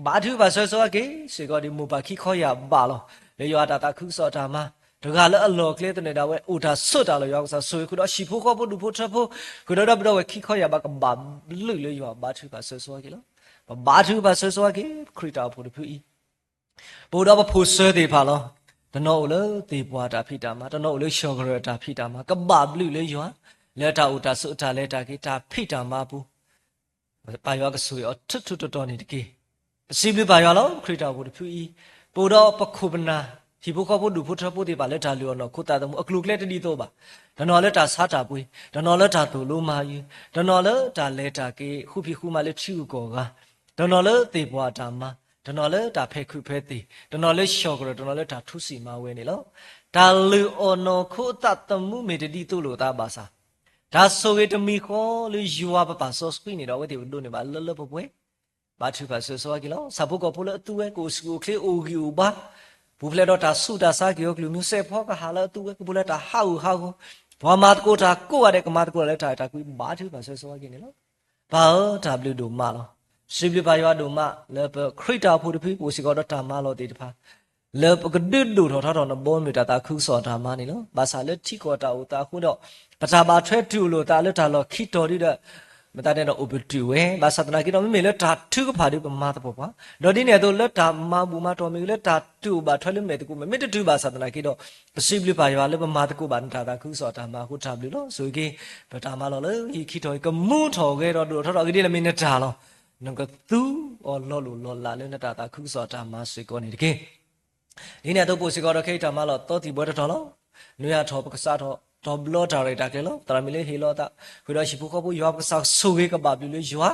ဘါထုကဖၣ်ဆၢဂ့ၤဆၢဝါက့ၤစ့ၢ်ကီးဒ်မိၢ်ပၢ်ခံခီယၢ်ဘးလီၤ. လၢယွၤအတၢ်သးခုကစီၣ်အတၢ်မၤ, တဂၤလၢအလီၢ်အကျဲသနၢၣ်ဒၣ်ဝဲ အိၣ်တၢ်ဆူးတၢ်လီၢ်, ယွၤကစၢ်ဆိၣ်ဂ့ၤဃုာ်ဒီးဟံၣ်ဖိဃီဖိဒူၣ်ဖိထၢဖိ, ဃုာ်ဒီးဒီပုၢ်ဒီဝဲၢ်ခံခီယၢ်ဘး ကဘၣ်ဘျုးလၢယွၤ, ဘါထုကဖၣ်ဆၢဂ့ၤဆၢဝါက့ၤလီၤ. ပဘါထုကဖၣ်ဆၢဂ့ၤဆၢဝါက့ၤ ခရံာ်တၢ်အိၣ်ဖှိၣ်တဖုအံၤ ပအိၣ်ဒီးပဖိၣ်စၢၤသ့ၣ်တဖၣ်လီၤ. တနီၤအိၣ်လၢသ့ၣ်ပှၢ်တၢ်ဖံးတၢ်မၤ, တနီၤအိၣ်လၢဆှီၣ်ကရၢၢ်တၢ်ဖံးတၢ်မၤ, ကဘၣ်ဘျုးလၢယွၤ လၢတၢ်အိၣ်တၢ်ဆိးတၢ်လဲၤတၢ်က့ၤတၢ်ဖံးတၢ်မၤအပူၤ ပၢ်ယွၤကဆိၣ်ဂ့ၤအီၤထူထူတီတီန့ၣ်တက့ၢ်. ပစံးဘျုးပၢ်ယွၤလီၤ. ခရံာ်တၢ်အိၣ်ဖှိၣ်တဖုအံၤ ပအိၣ်ဒီးပခိၣ်ပနၢ် ဟံၣ်ဖိဃီဖိဒူၣ်ဖိထၢဖိသ့ၣ်တဖၣ်လၢတၢ်လုၢ်အီၣ်နီၢ်ခိသးသမူအကျိၤအကျဲတဒ်သိးဘၣ်. တနီၤလၢတၢ်ဆါတၢ်ပှ့ၤ, တနီၤလၢတၢ်သိၣ်လိမၤယုၤ, တနီၤလၢတၢ်လဲၤတၢ်က့ၤဃူဖံးဃူမၤလၢထံဂုၤကီၢ်ဂၤ, တနီၤလၢသ့ၣ်ပှၢ်တၢ်မၤ, တနီၤလၢတၢ်ဖဲးခုးဖဲးသ့ၣ်, တနီၤလၢဆှီၣ်ကရၢၢ်, တနီၤလၢတၢ်ထူစံၣ်မၤဝဲန့ၣ်လီၤ. တၢ်လုၢ်အီၣ်နီၢ်ခိသးသမူမ့ၢ်တဒ်သိးလိာ်သးဘၣ်ဆၣ် တၢ်ဆိၣ်ဂ့ၤတမံၤဃီလၢယွၤပပၢ်စီဆှံန့ၣ်ဒီး အဝဲသ့ၣ်ပကဒိးန့ၢ်ဘၣ်လၢလၢပှဲၤပှဲၤ. ဘါထုကဖၣ်ဆၢဂ့ၤဆၢဝါက့ၤလီၤ. ဆၣ်ဖိကီၢ်ဖိလၢအသူဝဲ ကအိၣ်ဆူၣ်အိၣ်ချ့အိၣ်ဂံၢ်အိၣ်ဘါ, ပူၤဖျဲးဒီးတၢ်ဆူးတၢ်ဆါက့ၤအီၤကလုာ်မံၤ, စဲးဖီကဟၣ်လၢအသူဝဲ ကပူၤဖျဲးတၢ်ဟးဂူာ်ဟးဂီၤ, ပှၤမၤသကိးတၢ်ကိးဂၤဒဲး ကမၤသကိးတၢ်လၢတၢ်အဲၣ်တၢ်ကွံ ဘါထုကဖၣ်ဆၢဂ့ၤဆၢဝါက့ၤန့ၣ်လီၤ. ပၢ်ဧၢ တၢ်ဘျုးဒိၣ်မးလီၤ. စံးဘျုးပၢ်ယွၤဒိၣ်မး လၢပခရံာ်တၢ်အိၣ်ဖှိၣ်တဖု ပအိၣ်စ့ၢ်ကီးဒီးတၢ်မၤလီၢ်သ့ၣ်တဖၣ် လၢပကဒုးဒိၣ်ထီၣ်ထီထီၣ် နဘီမုၢ်တၢ်သးခုကစီၣ်အတၢ်မၤန့ၣ်လီၤ. ဘၣ်ဆၣ်လၢထံကီၢ်တၢ်အိၣ်သးအဃိဒီး ပတၢ်ဘၣ်ထွဲတူၢ်လိာ်သးလၢတၢ်လီၢ်ခံတီၤဒ်ဒီး မတၤဒဲးဒီးအိၣ်ပတုာ်ဝဲ, ဘၣ်ဆၣ်သနာ်က့ဒီး မ့မ့ၢ်လၢတၢ်ထုကဖၣ်ဒီးပမၤသပှၢ်ပှၢ်, ဒီးဒ်န့ၣ်အသိးလၢတၢ်မၤဘူၣ်မၤတီၢ်မ့ၢ်ဂ့ၤ လၢတၢ်တူၢ်ဘၣ်ထွဲလၢမဲာ်သကိးမ့ၢ်ဂ့ၤ မ့ၢ်တတုၤဘၣ်ဆၣ်သနာ်က့ဒီး ပစံးဘျုးပၢ်ယွၤလၢပမၤသကိးဘၣ်နတၢ်သးခုကစီၣ်အတၢ်မၤအဃိ တၢ်ဘျုးလီၤ. ဆိၣ်ဂ့ၤက့ၤ ပတၢ်မၤလီၢ်လၢဟံၣ်ခံထီၣ်အံၤ ကမူထီၣ်ဂဲၤထီၣ်ဒိၣ်ထီၣ်ထီထီၣ်အဂ့ၢ်ဒ်လဲၣ်မ့ၢ်နတၢ်လီၤ. နကသူအီၤလီၤလိၢ်လီၤလးလၢနတၢ်သးခုကစီၣ်အတၢ်မၤစ့ၢ်ကီးန့ၣ်တက့ၢ်. ဒ်န့ၣ်အသိး ပအိၣ်စ့ၢ်ကီးဒီးခဲအံၤတၢ်မၤလီၢ်သီသံၣ်ဘှဲတတီၤလီၤ. နွံအထီၣ်ပကစးထီၣ် ထီၣ်ဘျီတၢ်ရဲၣ်တၢ်ကျဲၤလီၤ. သရၣ်မုၣ်လၢဟ့ၣ်လီၤသး ဃုာ်ဒီးဟံၣ်ဖိဃီဖိ ယွၤပကစၢ်ဆိၣ်ဂ့ၤကဘၣ်ဘျုးလၢယွၤ,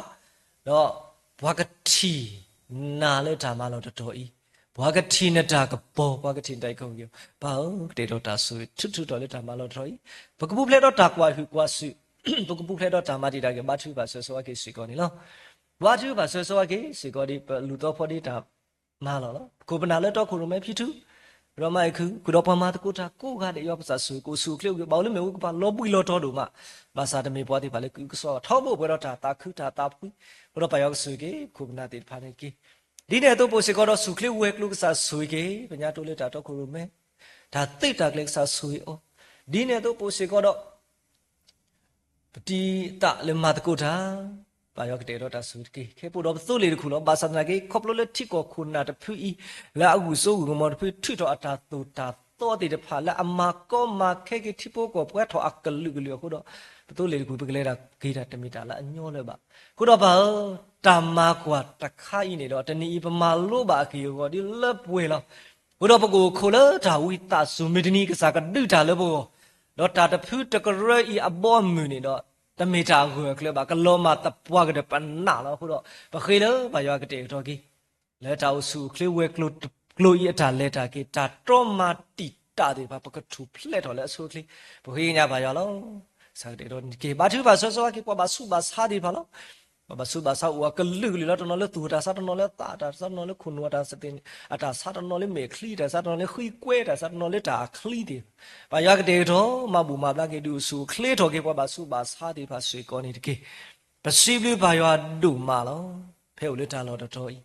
ဒီးပှၤကထံၣ်နၤလၢတၢ်မၤလီၢ်တတီၤအံၤ, ပှၤကထံၣ်နတၢ်ကပီၤ ပှၤကထံၣ်နတၢ်အံၤကီၢ်ပယီၤ, ပၢ်ဧၢ ကတဲာ်ထီၣ်တၢ်ဆိၣ်ဂ့ၤထူထူတီၤလၢတၢ်မၤလီၢ်တတီၤအံၤ, ပကပူၤဖျဲးဒီးတၢ်ကွၢ်ဟုၣ်ကွၢ်စူၣ်, ပကပူၤဖျဲးဒီးတၢ်မၤတံာ်တာ်က့ၤ ဘါထုကဖၣ်ဆၢဂ့ၤဆၢဝါက့ၤစ့ၢ်ကီးန့ၣ်လီၤ. ဘါထုကဖၣ်ဆၢဂ့ၤဆၢဝါက့ၤစ့ၢ်ကီးဒ်ပလူၤသီဖီဒ့တၢ်မၤလီၢ်လီၤ. ပခိၣ်ပနၢ်လၢတီခိၣ်ရိၣ်မဲဖံထူ, ဒီးမၤအံၤခု ဃုာ်ဒီးပှၤမၤသကိးတၢ်ကိးဂၤဒဲး ယွၤပကစၢ်ဆိၣ်ဂ့ၤကအိၣ်ဆူၣ်အိၣ်ချ့အိၣ်ဂံၢ်ဘါအိၣ်လၢမ့ၣ်အူကပၤလီၤဘှံးလီၤတီၤဒိၣ်မး, ဘၣ်ဆၣ်တမ့ၢ်ပှၤသ့ၣ်တဖၣ်လၢကအုကစွါဘၣ် ထီဘိပှဲၤဒီးတၢ်သးခုတၢ်သးဖှံ, အဃိဒီးပၢ်ယွၤကဆိၣ်ဂ့ၤက့ၤပခိၣ်ပနၢ်သ့ၣ်တဖၣ်န့ၣ်တက့ၢ်. ဒ်န့ၣ်အသိးပအိၣ်စ့ၢ်ကီးဒီးဆူၣ်ချ့ဝဲၤကျိၤကစၢ်ဆိၣ်ဂ့ၤက့ၤ, ပညါတိလၢတၢ်တီခိၣ်ရိၣ်မဲ, တၢ်သ့တၢ်ကျဲၤကစၢ်ဆိၣ်ဂ့ၤအီၤ, ဒ်န့ၣ်အသိးပအိၣ်စ့ၢ်ကီးဒီး ပတံၤသးလၢမၤသကိးတၢ်, ပၢ်ယွၤကတဲာ်ဒီးတၢ်ဆိၣ်ဂ့ၤတက့ၢ်. ခဲပအိၣ်ဒီးပသိလ့ၣ်တခူၣ်လီၤ. ဘၣ်ဆၣ်သနာ်က့ ခီဖျိလၢထံကီၢ်ခိၣ်နၢ်တဖုအံၤ လၢအဂုာ်စိဂုာ်ကမီၤတဖု ထုးထီၣ်အတၢ်သိၣ်တၢ်သီသ့ၣ်တဖၣ် လၢအမၤကီမၤခဲက့ၤထံဖိကီၢ်ဖိ ပှဲၤထီၣ်အကလုာ်ကလုာ်အဃိဒီး ပသိလ့ၣ်တခူၣ် ပကလဲၤတၢ်က့ၤတၢ်တမ့ၢ်တၢ်လၢအညီလၢၤဘၣ်. အဃိဒီးပၢ်ဧၢ, တၢ်မၤကွၢ်တခါအံၤန့ၣ်ဒီး တနံၤအံၤပမၤလိဘၣ်အက့ၢ်အဂီၤဒ်လၢပှဲၤလီၤ. အဃိဒီးပကအိၣ်ခိးလၢတၢ်ဝံသးစူၤ မုၢ်တနံၤကစၢ်ကဒုးတၢ်လၢပဂီၢ်, ဒီးတၢ်တဖုတကရၢအံၤအဘီအမုၢ်န့ၣ်ဒီး တမ့ၢ်တၢ်အဂၢၢ်အကျၢၤဘၣ်, ကလီၤမၢ်သပှၢ်ကတၢၢ်ပနၢ်လီၤ. အဃိဒီး ပဃ့လၢပၢ်ယွၤကတဲာ်ကတီၤက့ၤ လၢတၢ်အိၣ်ဆူၣ်အိၣ်ချ့ဝဲၤကျိၤတကျိၤအံၤအတၢ်လဲၤတၢ်က့ၤ တၢ်တြီမၤတံာ်တာ်သ့ၣ်တဖၣ် ပကထူၣ်ဖျဲးထီၣ်လၢအဆိအချ့, ပဃ့ကညးပၢ်ယွၤလီၤ. ကစၢ်ကတဲာ်ကတီၤန့ၣ်တက့ၢ်. ဘါထုကဖၣ်ဆၢဂ့ၤဆၢဝါက့ၤ ပှၤဘၣ်ဆူးဘၣ်ဆါသ့ၣ်တဖၣ်လီၤ. ပှၤဘၣ်ဆူးဘၣ်ဆါအိၣ်အကလုာ်ကလုာ်လီၤ. တနီၤလၢသူၣ်တၢ်ဆါ, တနီၤလၢသးတၢ်ဆါ, တနီၤလၢခိၣ်နူာ်တၢ်သ့ၣ်အတၢ်ဆါ, တနီၤလၢမဲာ်ချံတၢ်ဆါ, တနီၤလၢဃံကွဲတၢ်ဆါ, တနီၤလၢတၢ်အချံသ့ၣ်တဖၣ်, ပၢ်ယွၤကတဲာ်ကတီၤ မၤဘူၣ်မၤဘျါက့ၤ ဒုးအိၣ်ဆူၣ်အိၣ်ချ့ထီၣ်က့ၤ ပှၤဘၣ်ဆူးဘၣ်ဆါသ့ၣ်တဖၣ်စ့ၢ်ကီးန့ၣ်တက့ၢ်. ပစံးဘျုးပၢ်ယွၤဒိၣ်မးလီၤ. ဖဲအိၣ်လၢတၢ်လီၢ်တတီၤအံၤ,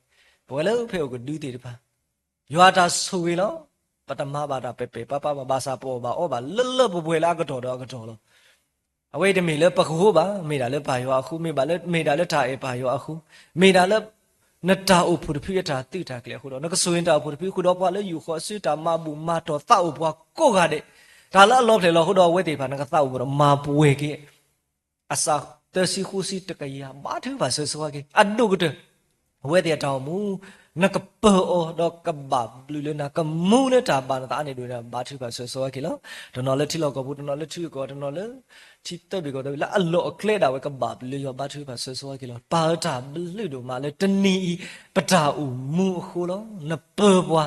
ပဝဲလၢဖဲအိၣ်ကဒုသ့ၣ်တဖၣ် ယွၤတၢ်ဆိၣ်ဂ့ၤလီၤ. ပတမၤဘၣ်တၢ်ပဲာ်ပဲာ်ပါပါဘၣ်, ဘၣ်ဆၣ်ပအီၣ်ဘၣ်အီဘၣ်လၢလၢပှဲၤပှဲၤလၢအကတီၢ်ဒီးအကတီၢ်လီၤ. အဝဲအံၤတမ့ၢ်လၢပကဃိဘၣ်, မ့ၢ်ဒၣ်လၢပၢ်ယွၤအဃိ, မ့ၢ်ဘၣ်လၢ, မ့ၢ်ဒၣ်လၢတၢ်အဲၣ်ပၢ်ယွၤအဃိ, မ့ၢ်ဒၣ်လၢ နတၢ်အိၣ်ဖှိၣ်တဖုအတၢ်သုးတၢ်ကျဲၤအဃိဒီး နကဆိၣ်ဂ့ၤနတၢ်အိၣ်ဖှိၣ်တဖု ဃုာ်ဒီးပှၤလၢယူၢ်ဃီၤစုတၢ်မၤဘူၣ်မၤတီၢ်သးအိၣ်ပှၤကိးဂၤဒဲး, တၢ်လၢအလီၤဖျဲၣ်လီၤအဃိဒီး အဝဲသ့ၣ်တဖၣ် နကသးအိၣ်ဒီးမၤပှဲၤက့ၤ အစးသၢဆံဃိးဆံတကယၤ ဘါထုကဖၣ်ဆၢဂ့ၤဆၢဝါက့ၤ အဒိၣ်ကတၢၢ် အဝဲသ့ၣ်အတၢ်အိၣ်မူ နကပၢၤအီၤဒီးကဘၣ်ဘျုးလၢနၤ ကမူလၢတၢ်ဘၣ်နသးန့ၣ်ဒိၣ်န့ၣ် ဘါထုကဖၣ်ဆၢဂ့ၤဆၢဝါက့ၤလီၤ. တနီၤလၢထံလီၢ်ကီၢ်ပူၤ တနီၤလၢထံဂုၤကီၢ်ဂၤ တနီၤလၢထံသၢဘ့ၣ်ကီၢ်သၢဘ့ၣ် လၢအလီၢ်အကျဲဒၣ်ဝဲ ကဘၣ်ဘျုးလၢယွၤ ဘါထုကဖၣ်ဆၢဂ့ၤဆၢဝါက့ၤလီၤ. ပၢ်ဧၢ တၢ်ဘျုးဒိၣ်မးလၢတနံၤအံၤ ပတၢ်အိၣ်မူအဃိလီၤ. နပၢၤပှၤ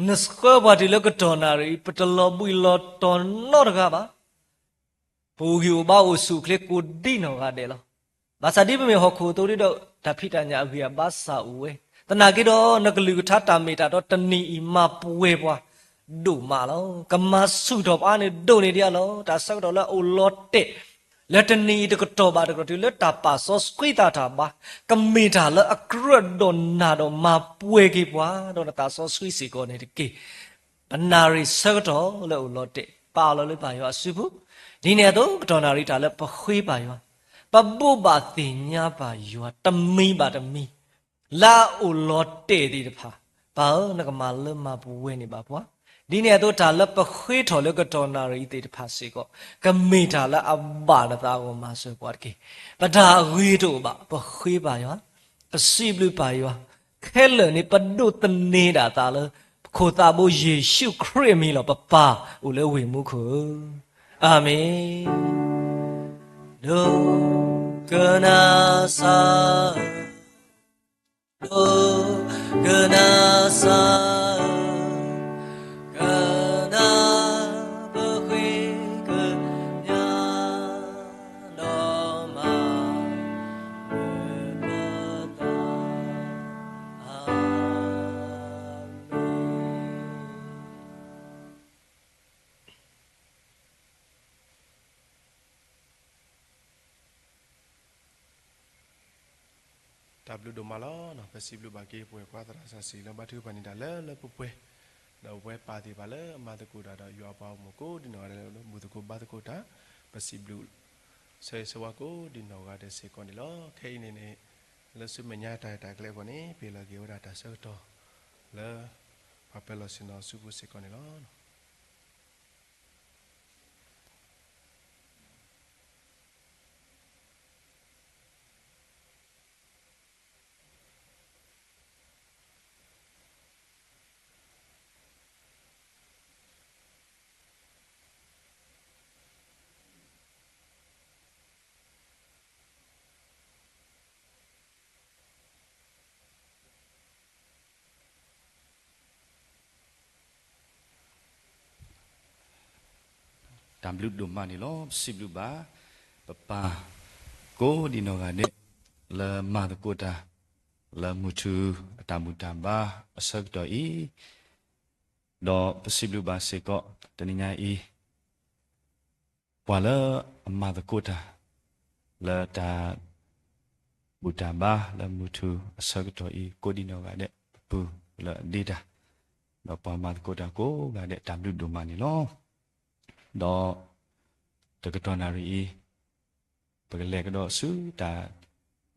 နဆှၢပှၤတုၤလၢကတီၢ်နၣ်ရံၣ်အံၤ ပတလီၤဘှံးလီၤတီၤနီတဂၤဘၣ်. ပအိၣ်ဂံၢ်အိၣ်ဘါအိၣ်ဆူၣ်အိၣ်ချ့ကိးဒ်နီၢ်ဂၤဒဲးလီၤ. ဘၣ်ဆၣ်ဒ်ပမ့ၢ်ဟီၣ်ခိၣ်အသိးဒီး တၢ်ဖံးတၢ်ညၣ်အဂံၢ်အဘါစ့ၢ်အိၣ်ဝဲ, သနာ်က့ဒီး နကလုၢ်ကထါတၢ်မ့ၢ်တၢ်တီတနံၤအံၤမၤပှဲၤပှၤဒိၣ်မးလီၤ. ကမၤဆူၣ်ထီၣ်ပှၤန့ၣ်ဒိၣ်န့ၢ်ဒံးလီၤ. တၢ်ဆၢကတီၢ်လၢအအိၣ်လီၤတဲာ် လၢတနံၤအံၤတကတီၢ်ဘၣ်တကတီၢ်တုၤလၢတၢ်ပာ်စီဆှံသးတၢ်ဘါ, ကမ့ၢ်တၢ်လၢအကြၢးဒီးနၤဒီးမၤပှဲၤက့ၤပှၤ ဒီးနသးစီဆှံစ့ၢ်ကီးန့ၣ်တက့ၢ်. ပနၣ်ရံၣ်ဆၢကတီၢ်လၢအအိၣ်လီၤတဲာ် ပာ်အီၤလီၤလၢပၢ်ယွၤအစုပူၤ, ဒ်န့ၣ်အသိး ကတီၢ်နၣ်ရံၣ်တၢ်လၢပဃ့ပၢ်ယွၤ, ပဘိးဘၣ်သ့ၣ်ညါပၢ်ယွၤ တမံၤဘၣ်တမံၤ လၢအအိၣ်လီၤတဲာ်သ့ၣ်တဖၣ်, ပၢ်ဧၢ နကမၤလၢမၤပဝဲန့ၢ်ဘၣ်ပှၤ, ဒ်န့ၣ်အသိးတၢ်လၢပဃ့ထီၣ်လၢကတီၢ်နၣ်ရံၣ်သ့ၣ်တဖၣ်စ့ၢ်ကီး ကမ့ၢ်တၢ်လၢအဘၣ်နသးအဂီၢ်မၤစၢၤပှၤတက့ၢ်. ပတၢ်အဂ့ၤတအိၣ်ဘၣ် ပဃ့ပၢ်ယွၤ, ပစံးဘျုးပၢ်ယွၤ, ခဲလၢာ်န့ၣ်ပဒိးသန့ၤဒၣ်သးလၢ ပခိၣ်သးဘိယ့ၣ်ၡူးခရံာ်အမံၤလီၤ. ပပၢ်အိၣ်လၢဝ့ၢ်မူခိၣ်ဧၢ, အၤမ့ၣ်. ဒိကနၣ်စၢ်ဧၢ, ဒိကနၣ်စၢ်ဧၢ, ကနၣ်ပဃ့ကညး ဒီးမၤ တၢ်ဘျုးဒိၣ်မးလီၤ. ပစံးဘျုးဘၣ်က့ၤ ပဝဲၢ်ကွၢ်သရၣ်စီဆှံလၢဘါထုကဖၣ်န့ၢ်တၢ်လၢလၢပှဲၤပှဲၤ, ဒီးပဝဲပၢ်သ့ၣ်တဖၣ်လၢအမၤသကိးတၢ်ဒီးယွၤအပှၤဂီၢ်မုၢ်ကိးဒံနီၢ်ဂၤဒဲးလၢဘူၣ်သကိးဘါသကိးတၢ်, ပစံးဘျုး ဆၢဂ့ၤဆၢဝါကိးဒံနီၢ်ဂၤဒဲးစ့ၢ်ကီးန့ၣ်လီၤ. ခဲအံၤန့ၣ်န့ၣ် လၢဆူမဲာ်ညါတၢ်ရဲၣ်တၢ်ကျဲၤအဂီၢ်န့ၣ် ပဟ့ၣ်လီၤက့ၤဝဲဒၣ်တၢ်ဆၢကတီၢ်လၢ ပှၤပၢၤလီၢ်ဆ့ၣ်နီၤအစုပူၤစ့ၢ်ကီးန့ၣ်လီၤ. တၢ်ဘျုးဒိၣ်မးန့ၣ်လီၤ. ပစံးဘျုးဘၣ် ပပၢ် ကိးဒံနီၢ်ဂၤဒဲး လၢမၤသကိးတၢ် လၢမုၢ်ထူ အတၢ်ဘူၣ်တၢ်ဘါအဆၢကတီၢ်အံၤ, ဒီးပစံးဘျုးဘၣ်စ့ၢ်ကီး တနံၤညါအံၤ ပှၤလၢအမၤသကိးတၢ် လၢတၢ် ဘူၣ်တၢ်ဘါလၢမုၢ်ထူအဆၢကတီၢ်အံၤ ကိးဒံနီၢ်ဂၤဒဲး ပပုၢ်လၢအဒ့တၢ်, ဒီးပှၤမၤသကိးတၢ်ကိးဂၤဒဲး တၢ်ဘျုးဒိၣ်မးန့ၣ်လီၤ. ဒီး တကတီၢ်နၣ်ရံၣ်အံၤ ပကလဲၤကဒီးဆူတၢ်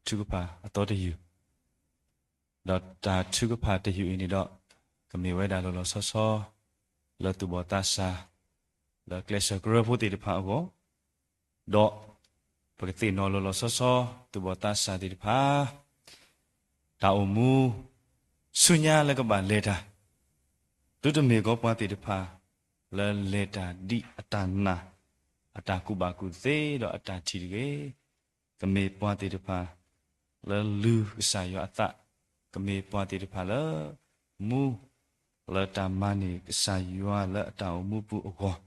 ထုကဖၣ်အသီတယုၢ်, ဒီးတၢ်ထုကဖၣ်တယုၢ်အံၤန့ၣ်ဒီး ကမ့ၢ်ဝဲဒၣ်လီၤလီၤဆီဆီ လၢသူၣ်ဘီၣ်သးစၢ် လၢကျဲးစၢးကရၢဖိသ့ၣ်တဖၣ်အဂီၢ်, ဒီးပကသ့ၣ်နီၣ်လီၤလီၤဆီဆီ သူၣ်ဘီၣ်သးစၢ်သ့ၣ်တဖၣ် တၢ်အိၣ်မူ ဆူညါလၢကဘၣ်လဲၤတၢ်, သုတမ့ၢ်ကီးပှၤသ့ၣ်တဖၣ် လၢလဲၤတၢ်ဒ်အတၢ်နာ် အတၢ်ကူၣ်ဘၣ်ကူၣ်သ့ဒီးအတၢ်ထံၣ်တဂ့ၤ, ကမ့ၢ်ပှၤသ့ၣ်တဖၣ် လၢလုၢ်ကစၢ်ယွၤအသး, ကမ့ၢ်ပှၤသ့ၣ်တဖၣ်လၢ မူ လၢတၢ်မၤန့ၢ်ကစၢ်ယွၤလၢအတၢ်အိၣ်မူပူၤအဂီၢ်,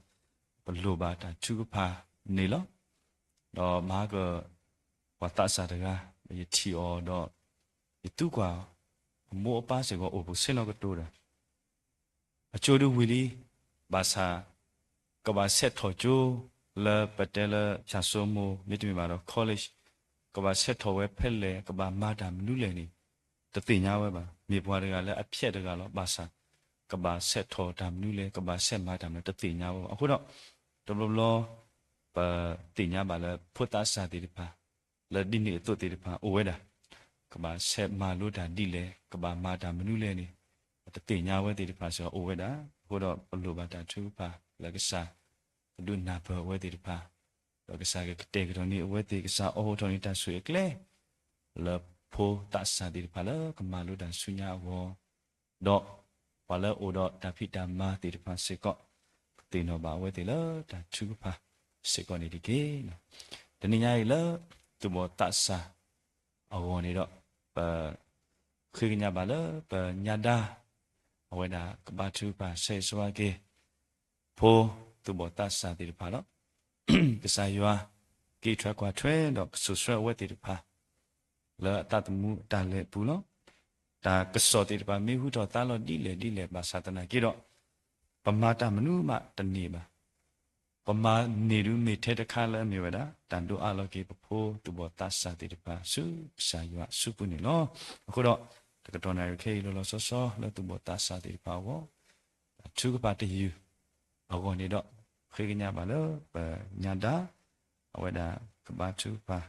ပလိၣ်ဘၣ်တၢ်ထုကဖၣ်န့ၣ်လီၤ. ဒီးမဟါက ပှၤသးစၢ်တဂၤ ယထံၣ်အီၤဒီး ယသံကွၢ် အမိၢ်အပၢ်စ့ၢ်ကီးအိၣ်ပူၤဆ့ၣ်နီၤကတိၤဒီး အကၠိဒုးဝံၤလံ, ဘၣ်ဆၣ် ကဘၣ်ဆဲးထီၣ်ကၠိ လၢပတဲလၢ ဖၠၣ်စိမိၤ မ့တမ့ၢ်ဘၣ်ဒီး college ကဘၣ်ဆဲးထီၣ်ဝဲဖဲလဲၣ် ကဘၣ်မၤတၢ်မနုၤလဲၣ်န့ၣ် တသ့ၣ်ညါဝဲဘၣ်. မ့ၢ်ပှၤတဂၤလၢအဖျဲးတဂၤလီၤ. ဘၣ်ဆၣ် ကဘၣ်ဆဲးထီၣ်တၢ်မနုၤလဲၣ် ကဘၣ်ဆဲးမၤတၢ်မနုၤလဲၣ် တသ့ၣ်ညါဝဲဘၣ်. အဃိဒီး တဘျီဘျီ ပသ့ၣ်ညါဘၣ်လၢ ဖိသးစၢ်သ့ၣ်တဖၣ် လၢဒ်န့ၣ်အသိးသ့ၣ်တဖၣ်အိၣ်ဝဲဒၣ်, ကဘၣ်ဆဲးမၤလိတၢ်ဒ်လဲၣ် ကဘၣ်မၤတၢ်မနုၤလဲၣ်န့ၣ် တသ့ၣ်ညါဝဲသ့ၣ်တဖၣ်စ့ၢ်ကီးအိၣ်ဝဲဒၣ်. အဃိဒီးပလိၣ်ဘၣ်တၢ်ထုကဖၣ်လၢကစၢ် ကဒုးနၢ်ပၢၢ်အဝဲသ့ၣ်တဖၣ်, ဒီးကစၢ်ကကတဲာ်ကတီၤန့ၢ်အဝဲသ့ၣ် ကစၢ်အိးထီၣ်န့ၢ်တၢ်ဆိၣ်ဂ့ၤအကျဲ လၢဖိသးစၢ်သ့ၣ်တဖၣ်လၢကမၤလိတၢ်ဆူညါအဂီၢ်, ဒီးပှၤလၢအိၣ်ဒီးတၢ်ဖံးတၢ်မၤသ့ၣ်တဖၣ်စ့ၢ်ကီး ကသ့ၣ်နီၣ်ဘၣ်အဝဲသ့ၣ်လၢတၢ်ထုကဖၣ်စ့ၢ်ကီးန့ၣ်တက့ၢ်. တနံၤညါအံၤလၢ သူၣ်ဘီၣ်သးစၢ်အဂီၢ်န့ၣ်ဒီး ပ ဃ့ကညးဘၣ်လၢပညါဒါ အဝဲဒၣ်ကဘါထုကဖၣ်ဆၢဂ့ၤဆၢဝါက့ၤ ဖိသူၣ်ဘီၣ်သးစၢ်သ့ၣ်တဖၣ်လီၤ. ကစၢ်ယွၤက့ၤထွဲကွၢ်ထွဲဒီးကစိာ်ဆှၢအဝဲသ့ၣ်တဖၣ် လၢအသးသမူအတၢ်လဲၤအပူၤလီၤ. တၢ်ကစီၣ်သ့ၣ်တဖၣ်မ့ၢ်ဟူထီၣ်သါလီၤဒ်လဲၣ်ဒ်လဲၣ်ဘၣ်ဆၣ်သနာ်က့ဒီး ပမၤတၢ်မနုၤမးတန့ၢ်ဘၣ်. ပမၤန့ၢ်ဒုးမ့ၢ်ထဲတခါလၢအမ့ၢ်ဝဲဒၣ် တၢ်ဒိးအးလီၤက့ၤပဖိသူၣ်ဘီၣ်သးစၢ်သ့ၣ်တဖၣ်ဆူကစၢ်ယွၤအစုပူၤန့ၣ်လီၤ. အဃိဒီး တကတီၢ်နၣ်ရံၣ်ခဲအံၤလီၤလီၤဆီဆီလၢသူၣ်ဘီၣ်သးစၢ်သ့ၣ်တဖၣ်အဂီၢ် တၢ်ထုကဖၣ်တယုၢ်အဂီၢ်န့ၣ်ဒီး ဃ့ကညးဘၣ်လၢပညါဒါ အဝဲဒၣ်ကဘါထုကဖၣ်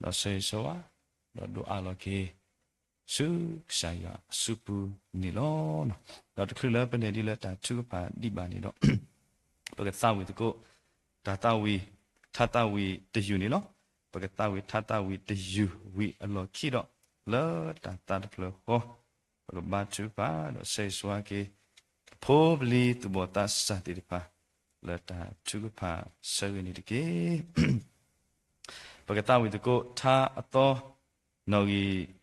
ဒီးဆၢဂ့ၤဆၢဝါ ဒီးဒိးအးလီၤက့ၤ ဆူကစၢ်ယွၤအစုပူၤန့ၣ်လီၤ. ဒီးတချုးလၢပလဲၤဒ်လၢတၢ်ထုကဖၣ်ဒံးဘၣ်န့ၣ်ဒီး ပကသးဝံၣ်သကိး တၢ်သးဝံၣ် ထါသးဝံၣ်တယုၢ်န့ၣ်လီၤ. ပကသးဝံၣ်ထါသးဝံၣ်တယုၢ်ဝံၤအလီၢ်ခံဒီး လၢတၢ်သးတဖျၢၣ်ဃီ ပကဘါထုကဖၣ်ဒီးဆၢဂ့ၤဆၢဝါက့ၤ ပဖိပလံၤသူၣ်ဘီၣ်သးစၢ်သ့ၣ်တဖၣ် လၢတၢ်ထုကဖၣ်ဆၢဂ့ၤန့ၣ်တက့ၢ်. ပကသးဝံၣ်သကိး ထါအသီနီၣ်ဂံၢ်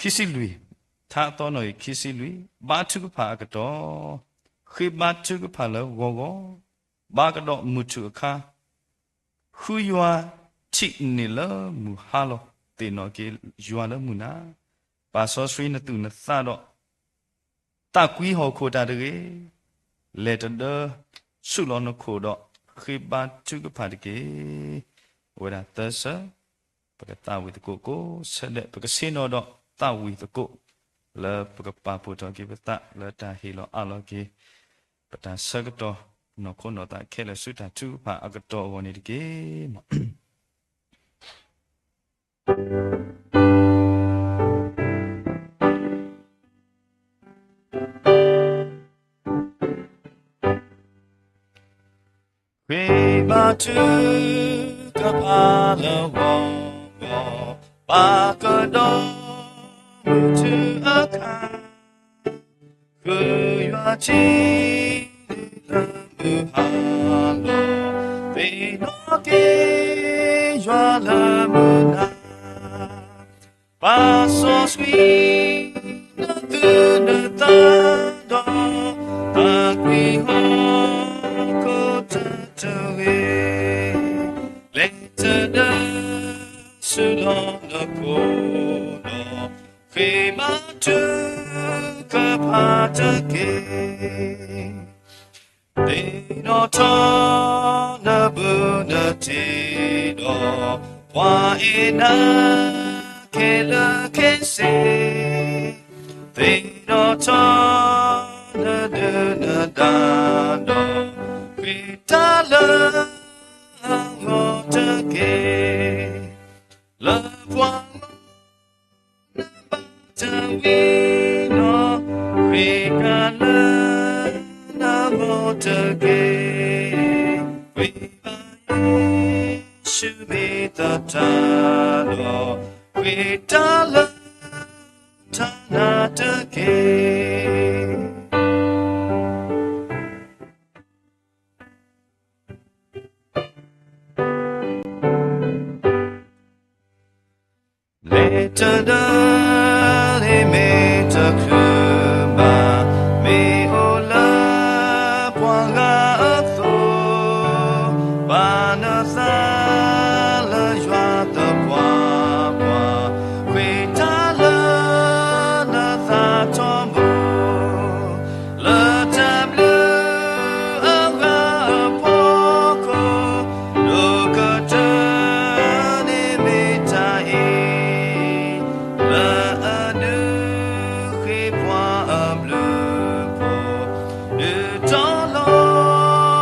ခံဆံလွံၢ်, ထါအသီနီၣ်ဂံၢ်ခံဆံလွံၢ်, ဘါထုကဖၣ်အကတီၢ်, ဃ့ဘါထုကဖၣ်လၢဂီၤဂီၤ, ဘါကဒီးမုၢ်ထူၣ်အခါ, ဃုယွၤထံၣ်န့ၢ်လၢမုၢ်ဟါလီၤ, သ့ၣ်နီၣ်က့ၤယွၤလၢမုၢ်နၤ, ပာ်စီဆှံနသူၣ်နသးဒီး သးကွံဟီၣ်ခိၣ်တၢ်တဂ့ၤ, လဲၤတဒၢဆူၣ်လီၤနခိၣ်ဒီး ဃ့ဘါထုကဖၣ်တက့ၢ်. အဝဲဒၣ်သၢဆၢ, ပကသးဝံၣ်သကိးကိးဆၢဒဲး, ပကဆ့ၣ်နီၤဒီးသးဝံၣ်သကိး လၢပကပာ်ဖှိၣ်ထီၣ်က့ၤပသးလၢတၢ်ဟ့ၣ်လီၤအးလီၤက့ၤ ပတၢ်ဆၢကတီၢ်နီၢ်ခိနီၢ်သးခဲလၢာ်ဆူတၢ်ထုကဖၣ်အကတီၢ်အဂီၢ်န့ၣ်တက့ၢ်. ဃ့ဘါထုကဖၣ်လၢဂီၤဂီၤ, ဘါကဒီးမုၢ်ထူၣ်အခါ, ဃုယွၤထံၣ်လၢမုၢ်ဟါလီၤ, သ့ၣ်နီၣ်က့ၤယွၤလၢမုၢ်နၤ, ပာ်စီဆှံနသူၣ်နသးဒီး သးကွံဟီၣ်ခိၣ်တၢ်တဂ့ၤ, လဲၤတဒၢဆူၣ်လီၤနခိၣ်ဒီး ဃ့ဘါထုကဖၣ်တက့ၢ်. သ့ၣ်နီၣ်ထီၣ်နဘူးနတံၢ်ဒီး ပှၤအဲၣ်နၤခဲလၢာ်ခဲဆ့, သ့ၣ်နီၣ်ထီၣ်နဒုၣ်နဒါဒီး ဃ့တၢ်လၢအဂီၢ်တက့ၢ်. လၢပှၤဂီၢ် နဘၣ်တၢ်ဝံၤဒီး ဃ့ကၤလၢနဂီၢ်တက့ၢ်. ဃ့ဘါယ့ၣ်ၡူးမ့ၢ်သတးဒီး ဃ့တၢ်လၢထးနၤတက့ၢ်. လဲၤတဒၢန့ၣ်မ့ၢ်တချုးဘၣ်, မ့ၢ်အိၣ်လၢပှၤဂၤအသိး, ပာ်နသးလၢယွၤသပှၢ်ပှၢ်, ဃ့တၢ်လၢနသးထီဘိ လၢတၢ်ဘျုးအဂၤအဖီခိၣ်, ဒိၣ်ကတၢၢ်န့ၣ်မ့ၢ်တၢ်အံၤ, လၢအဒုးဃ့ပှၤအဘျုး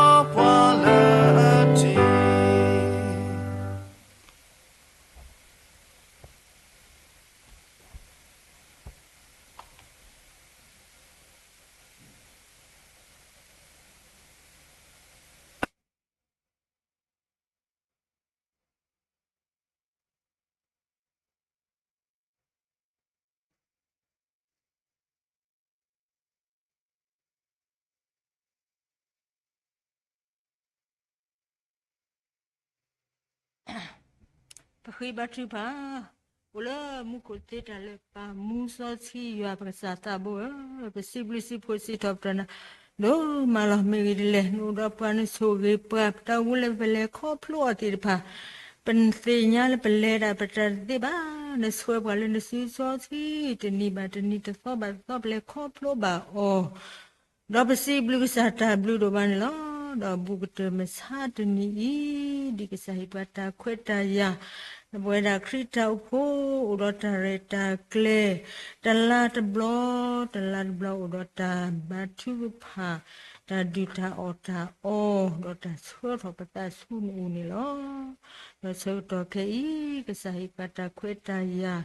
အဖှိၣ်, ဒုးတီလီၤပှၤလၢအထံၣ်. ပဃ့ဘါထုကဖၣ်, အိၣ်လၢမူခိၣ်သ့တၢ်လၢပၢ်မူစီဆှံယွၤပကစၢ်သးဘိဧၢ, ပစံးဘျုးစံးဖှိၣ်စံးထီၣ်ပတြၢၤနၤ ဒိၣ်မးလီၤ. မ့ၢ်ဂ့ၤဒ်လဲၣ် နအိၣ်ဒီးပှၤနဆိၣ်ဂ့ၤပှၤ ပတၢ်အိၣ်မူလၢပလဲၤခီဖျိအီၤသ့ၣ်တဖၣ် ပသ့ၣ်ညါလၢပလဲၤဒၣ်ပတၢ်တသ့ဘၣ်, နဆှၢပှၤလၢနစုစီဆှံ တနံၤဘၣ်တနံၤ တသီဘၣ်တသီ ပလဲၤခီဖျိဘၣ်အီၤ ဒီးပစံးဘျုးကစၢ်တၢ်ဘျုးဒိၣ်မးန့ၣ်လီၤ. ဒီးဘူးကတၢၢ်မုၢ်ဆါတနံၤအံၤ ဒ်ကစၢ်ဟ့ၣ်ပှၤတၢ်ခွဲးတၢ်ယာ်, ဒီးပဝဲဒၣ်ခရံာ်တၢ်အိၣ်ဖှိၣ် အိၣ်ဒီးတၢ်ရဲၣ်တၢ်ကျဲၤ, တလါတဘျီ, တလါတဘျီအိၣ်ဒီးတၢ်ဘါထုကဖၣ်, တၢ်ဒုၣ်တၢ်အီၣ်တၢ်အီ, ဒီးတၢ်ဆှၢထီၣ်ပသးဆူနအိၣ်န့ၣ်လီၤ. ဒီးဆၢကတီၢ်ခဲအံၤ ကစၢ်ဟ့ၣ်ပှၤတၢ်ခွဲးတၢ်ယာ်,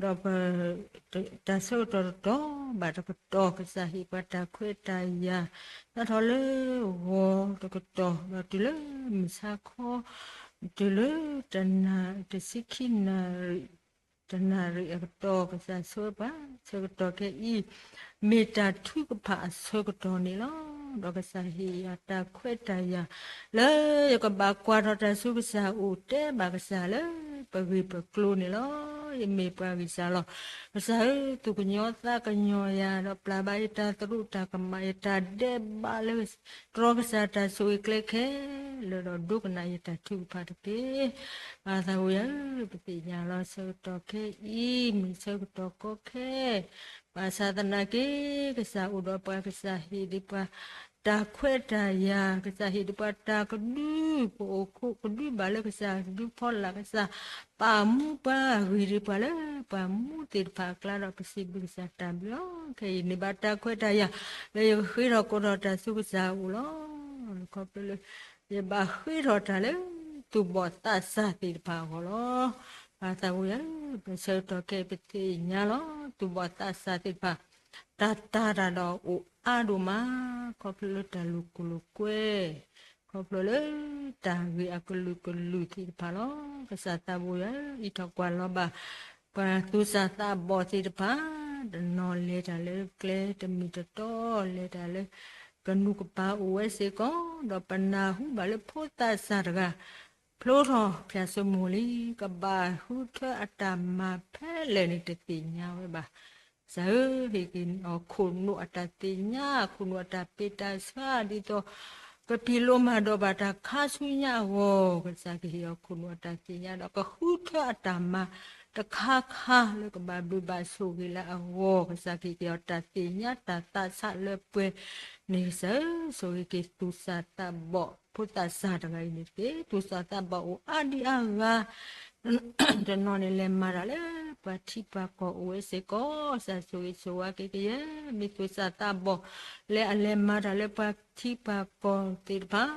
ဒီးပ တၢ်ဆၢကတီၢ်တတီၤဘၣ်တကတီၢ် ကစၢ်ဟ့ၣ်ပှၤတၢ်ခွဲးတၢ်ယာ်, စးထီၣ်လၢဂီၤတကတီၢ် ဒီးတုၤလၢမုၢ်ဆါခီ, တုၤလၢတနၣ် တဆံခံနၣ်ရံၣ်, တနၣ်ရံၣ်အကတီၢ် ကစၢ်ဆှၢပှၤ ဆၢကတီၢ်ခဲအံၤ မ့ၢ်တၢ်ထုကဖၣ်အဆၢကတီၢ်န့ၣ်လီၤ. ဒီးကစၢ်ဟ့ၣ်ယၤတၢ်ခွဲးတၢ်ယာ် လၢယကဘၣ်ကွၢ်ထီၣ်တၢ်ဆူကစၢ်အအိၣ် တဲဘၣ်ကစၢ်လၢပဂ့ၢ်ပကျိၤန့ၣ်လီၤ. ယမ့ၢ်ပှၤဂံၢ်စၢ်လီၤ. ကစၢ်ဧၢ, သူၣ်ကညီၤသးကညီၤယၤ ဒီးပျၢ်ဘၣ်ယတၢ်သရူးတၢ်ကမၣ် ယတၢ်ဒဲးဘးလၢ တြီကစၢ်တၢ်ဆိၣ်ဂ့ၤကျဲခဲလၢာ် ဒီးဒိကနၣ်ယတၢ်ထုကဖၣ်တက့ၢ်. ပၢ်သးဝံယၤဧၢ, ပသ့ၣ်ညါလီၤ ဆၢကတီၢ်ခဲအံၤ မ့ၢ်ဆၢကတီၢ်ကီခဲ, ဘၣ်ဆၣ်သနာ်က့ ကစၢ်အိၣ်ဒီးပှၤ ကစၢ်ဟ့ၣ်ဒံးပှၤ တၢ်ခွဲးတၢ်ယာ်, ကစၢ်ဟ့ၣ်ဒံးပှၤတၢ်ကဒု ပအိၣ်ခိးကဒုဘၣ်လၢကစၢ်ကဒုဖီလာ် ကစၢ်ပာ်မူပှၤဂ့ၤဒံးပှၤလၢပှၤမူသ့ၣ်တဖၣ်အကျါ ဒီးပစံးဘျုးကစၢ်တၢ်ဘျုးလီၤ. ခဲအံၤန့ၣ်ဘၣ်တၢ်ခွဲးတၢ်ယာ် လၢယကဃ့ထီၣ်ကိးထီၣ်တၢ်ဆူကစၢ်အအိၣ်လီၤ. ခီဖျိလၢ ယဘၣ်ဃ့ထီၣ်တၢ်လၢ သူၣ်ဘီၣ်သးစၢ်သ့ၣ်တဖၣ်အဂီၢ်လီၤ. ပၢ်သးဝံယၤဧၢ, ပဆၢကတီၢ်ခဲအံၤပသ့ၣ်ညါလီၤ သူၣ်ဘီၣ်သးစၢ်သ့ၣ်တဖၣ် တၢ်တာ်တၢ်ဒီးအိၣ်အါဒိၣ်မး, ခီဖျိလၢတၢ်လိာ်ကူၣ်လိာ်ကွဲ, ခီဖျိလၢ တၢ်ဂ့ၢ်အကလုာ်ကလုာ်သ့ၣ်တဖၣ်လီၤ. ကစၢ်သးဘိယၤဧၢ, အံးထီၣ်ကွၢ်လီၤဘၣ် ပှၤသူၣ်စၢ်သးဘီၣ်သ့ၣ်တဖၣ်, တနီၤလဲၤတၢ်လၢကျဲတမုာ်တတီ, လဲၤတၢ်လၢ ကနူးကပၤအိၣ်ဝဲစ့ၢ်ကီး, ဒီးပနၢ်ဟူဘၣ်လၢဖိသၣ်စၢ်တဂၤ ဖျိထီၣ်ဖၠၣ်စိမိၤလံ, ကဘၣ်ဃုထၢအတၢ်မၤဖဲလဲၣ်န့ၣ် တသ့ၣ်ညါဝဲဘၣ်. ကစၢ်ဧၢ, ဟ့ၣ်က့ၤအီၤခိၣ်နူာ်အတၢ်သ့ၣ်ညါ, ခိၣ်နူာ်အတၢ်ပ့းတၢ်ဆှါ ဒ်သိး ကပျံၤလိမၤဒိးဘၣ်တၢ်ခါဆူညါအဂီၢ်, ကစၢ်ကဟ့ၣ်အီၤခိၣ်နူာ်အတၢ်သ့ၣ်ညါဒီး ကဃုထၢအတၢ်မၤတခါခါလၢကဘၣ်ဘျုးဘၣ်ဆိၣ်ဂ့ၤလၢအဂီၢ်, ကစၢ်ကဟ့ၣ်က့ၤအီၤတၢ်သ့ၣ်ညါတၢ်သးဆးလၢပှဲၤန့ၣ်, ကစၢ်ဧၢ, ဆိၣ်ဂ့ၤက့ၤသူၣ်စၢ်သးဘီၣ် ဖိသၣ်စၢ်တဂၤအံၤန့ၣ်တက့ၢ်. သူၣ်စၢ်သးဘီၣ်အိၣ်အါဒံအါဂၤ တနီၤန့ၣ် လဲၤမၤတၢ်လၢပှၤထံပှၤကီၢ်အိၣ်ဝဲစ့ၢ်ကီး, ကစၢ်ဆိၣ်ဂ့ၤဆိၣ်ဝါက့ၤကယဲၢ် မ့ၢ်သူၣ်စၢ်သးဘီၣ် လၢအလဲၤမၤတၢ်လၢပှၤထံပှၤကီၢ်သ့ၣ်တဖၣ်,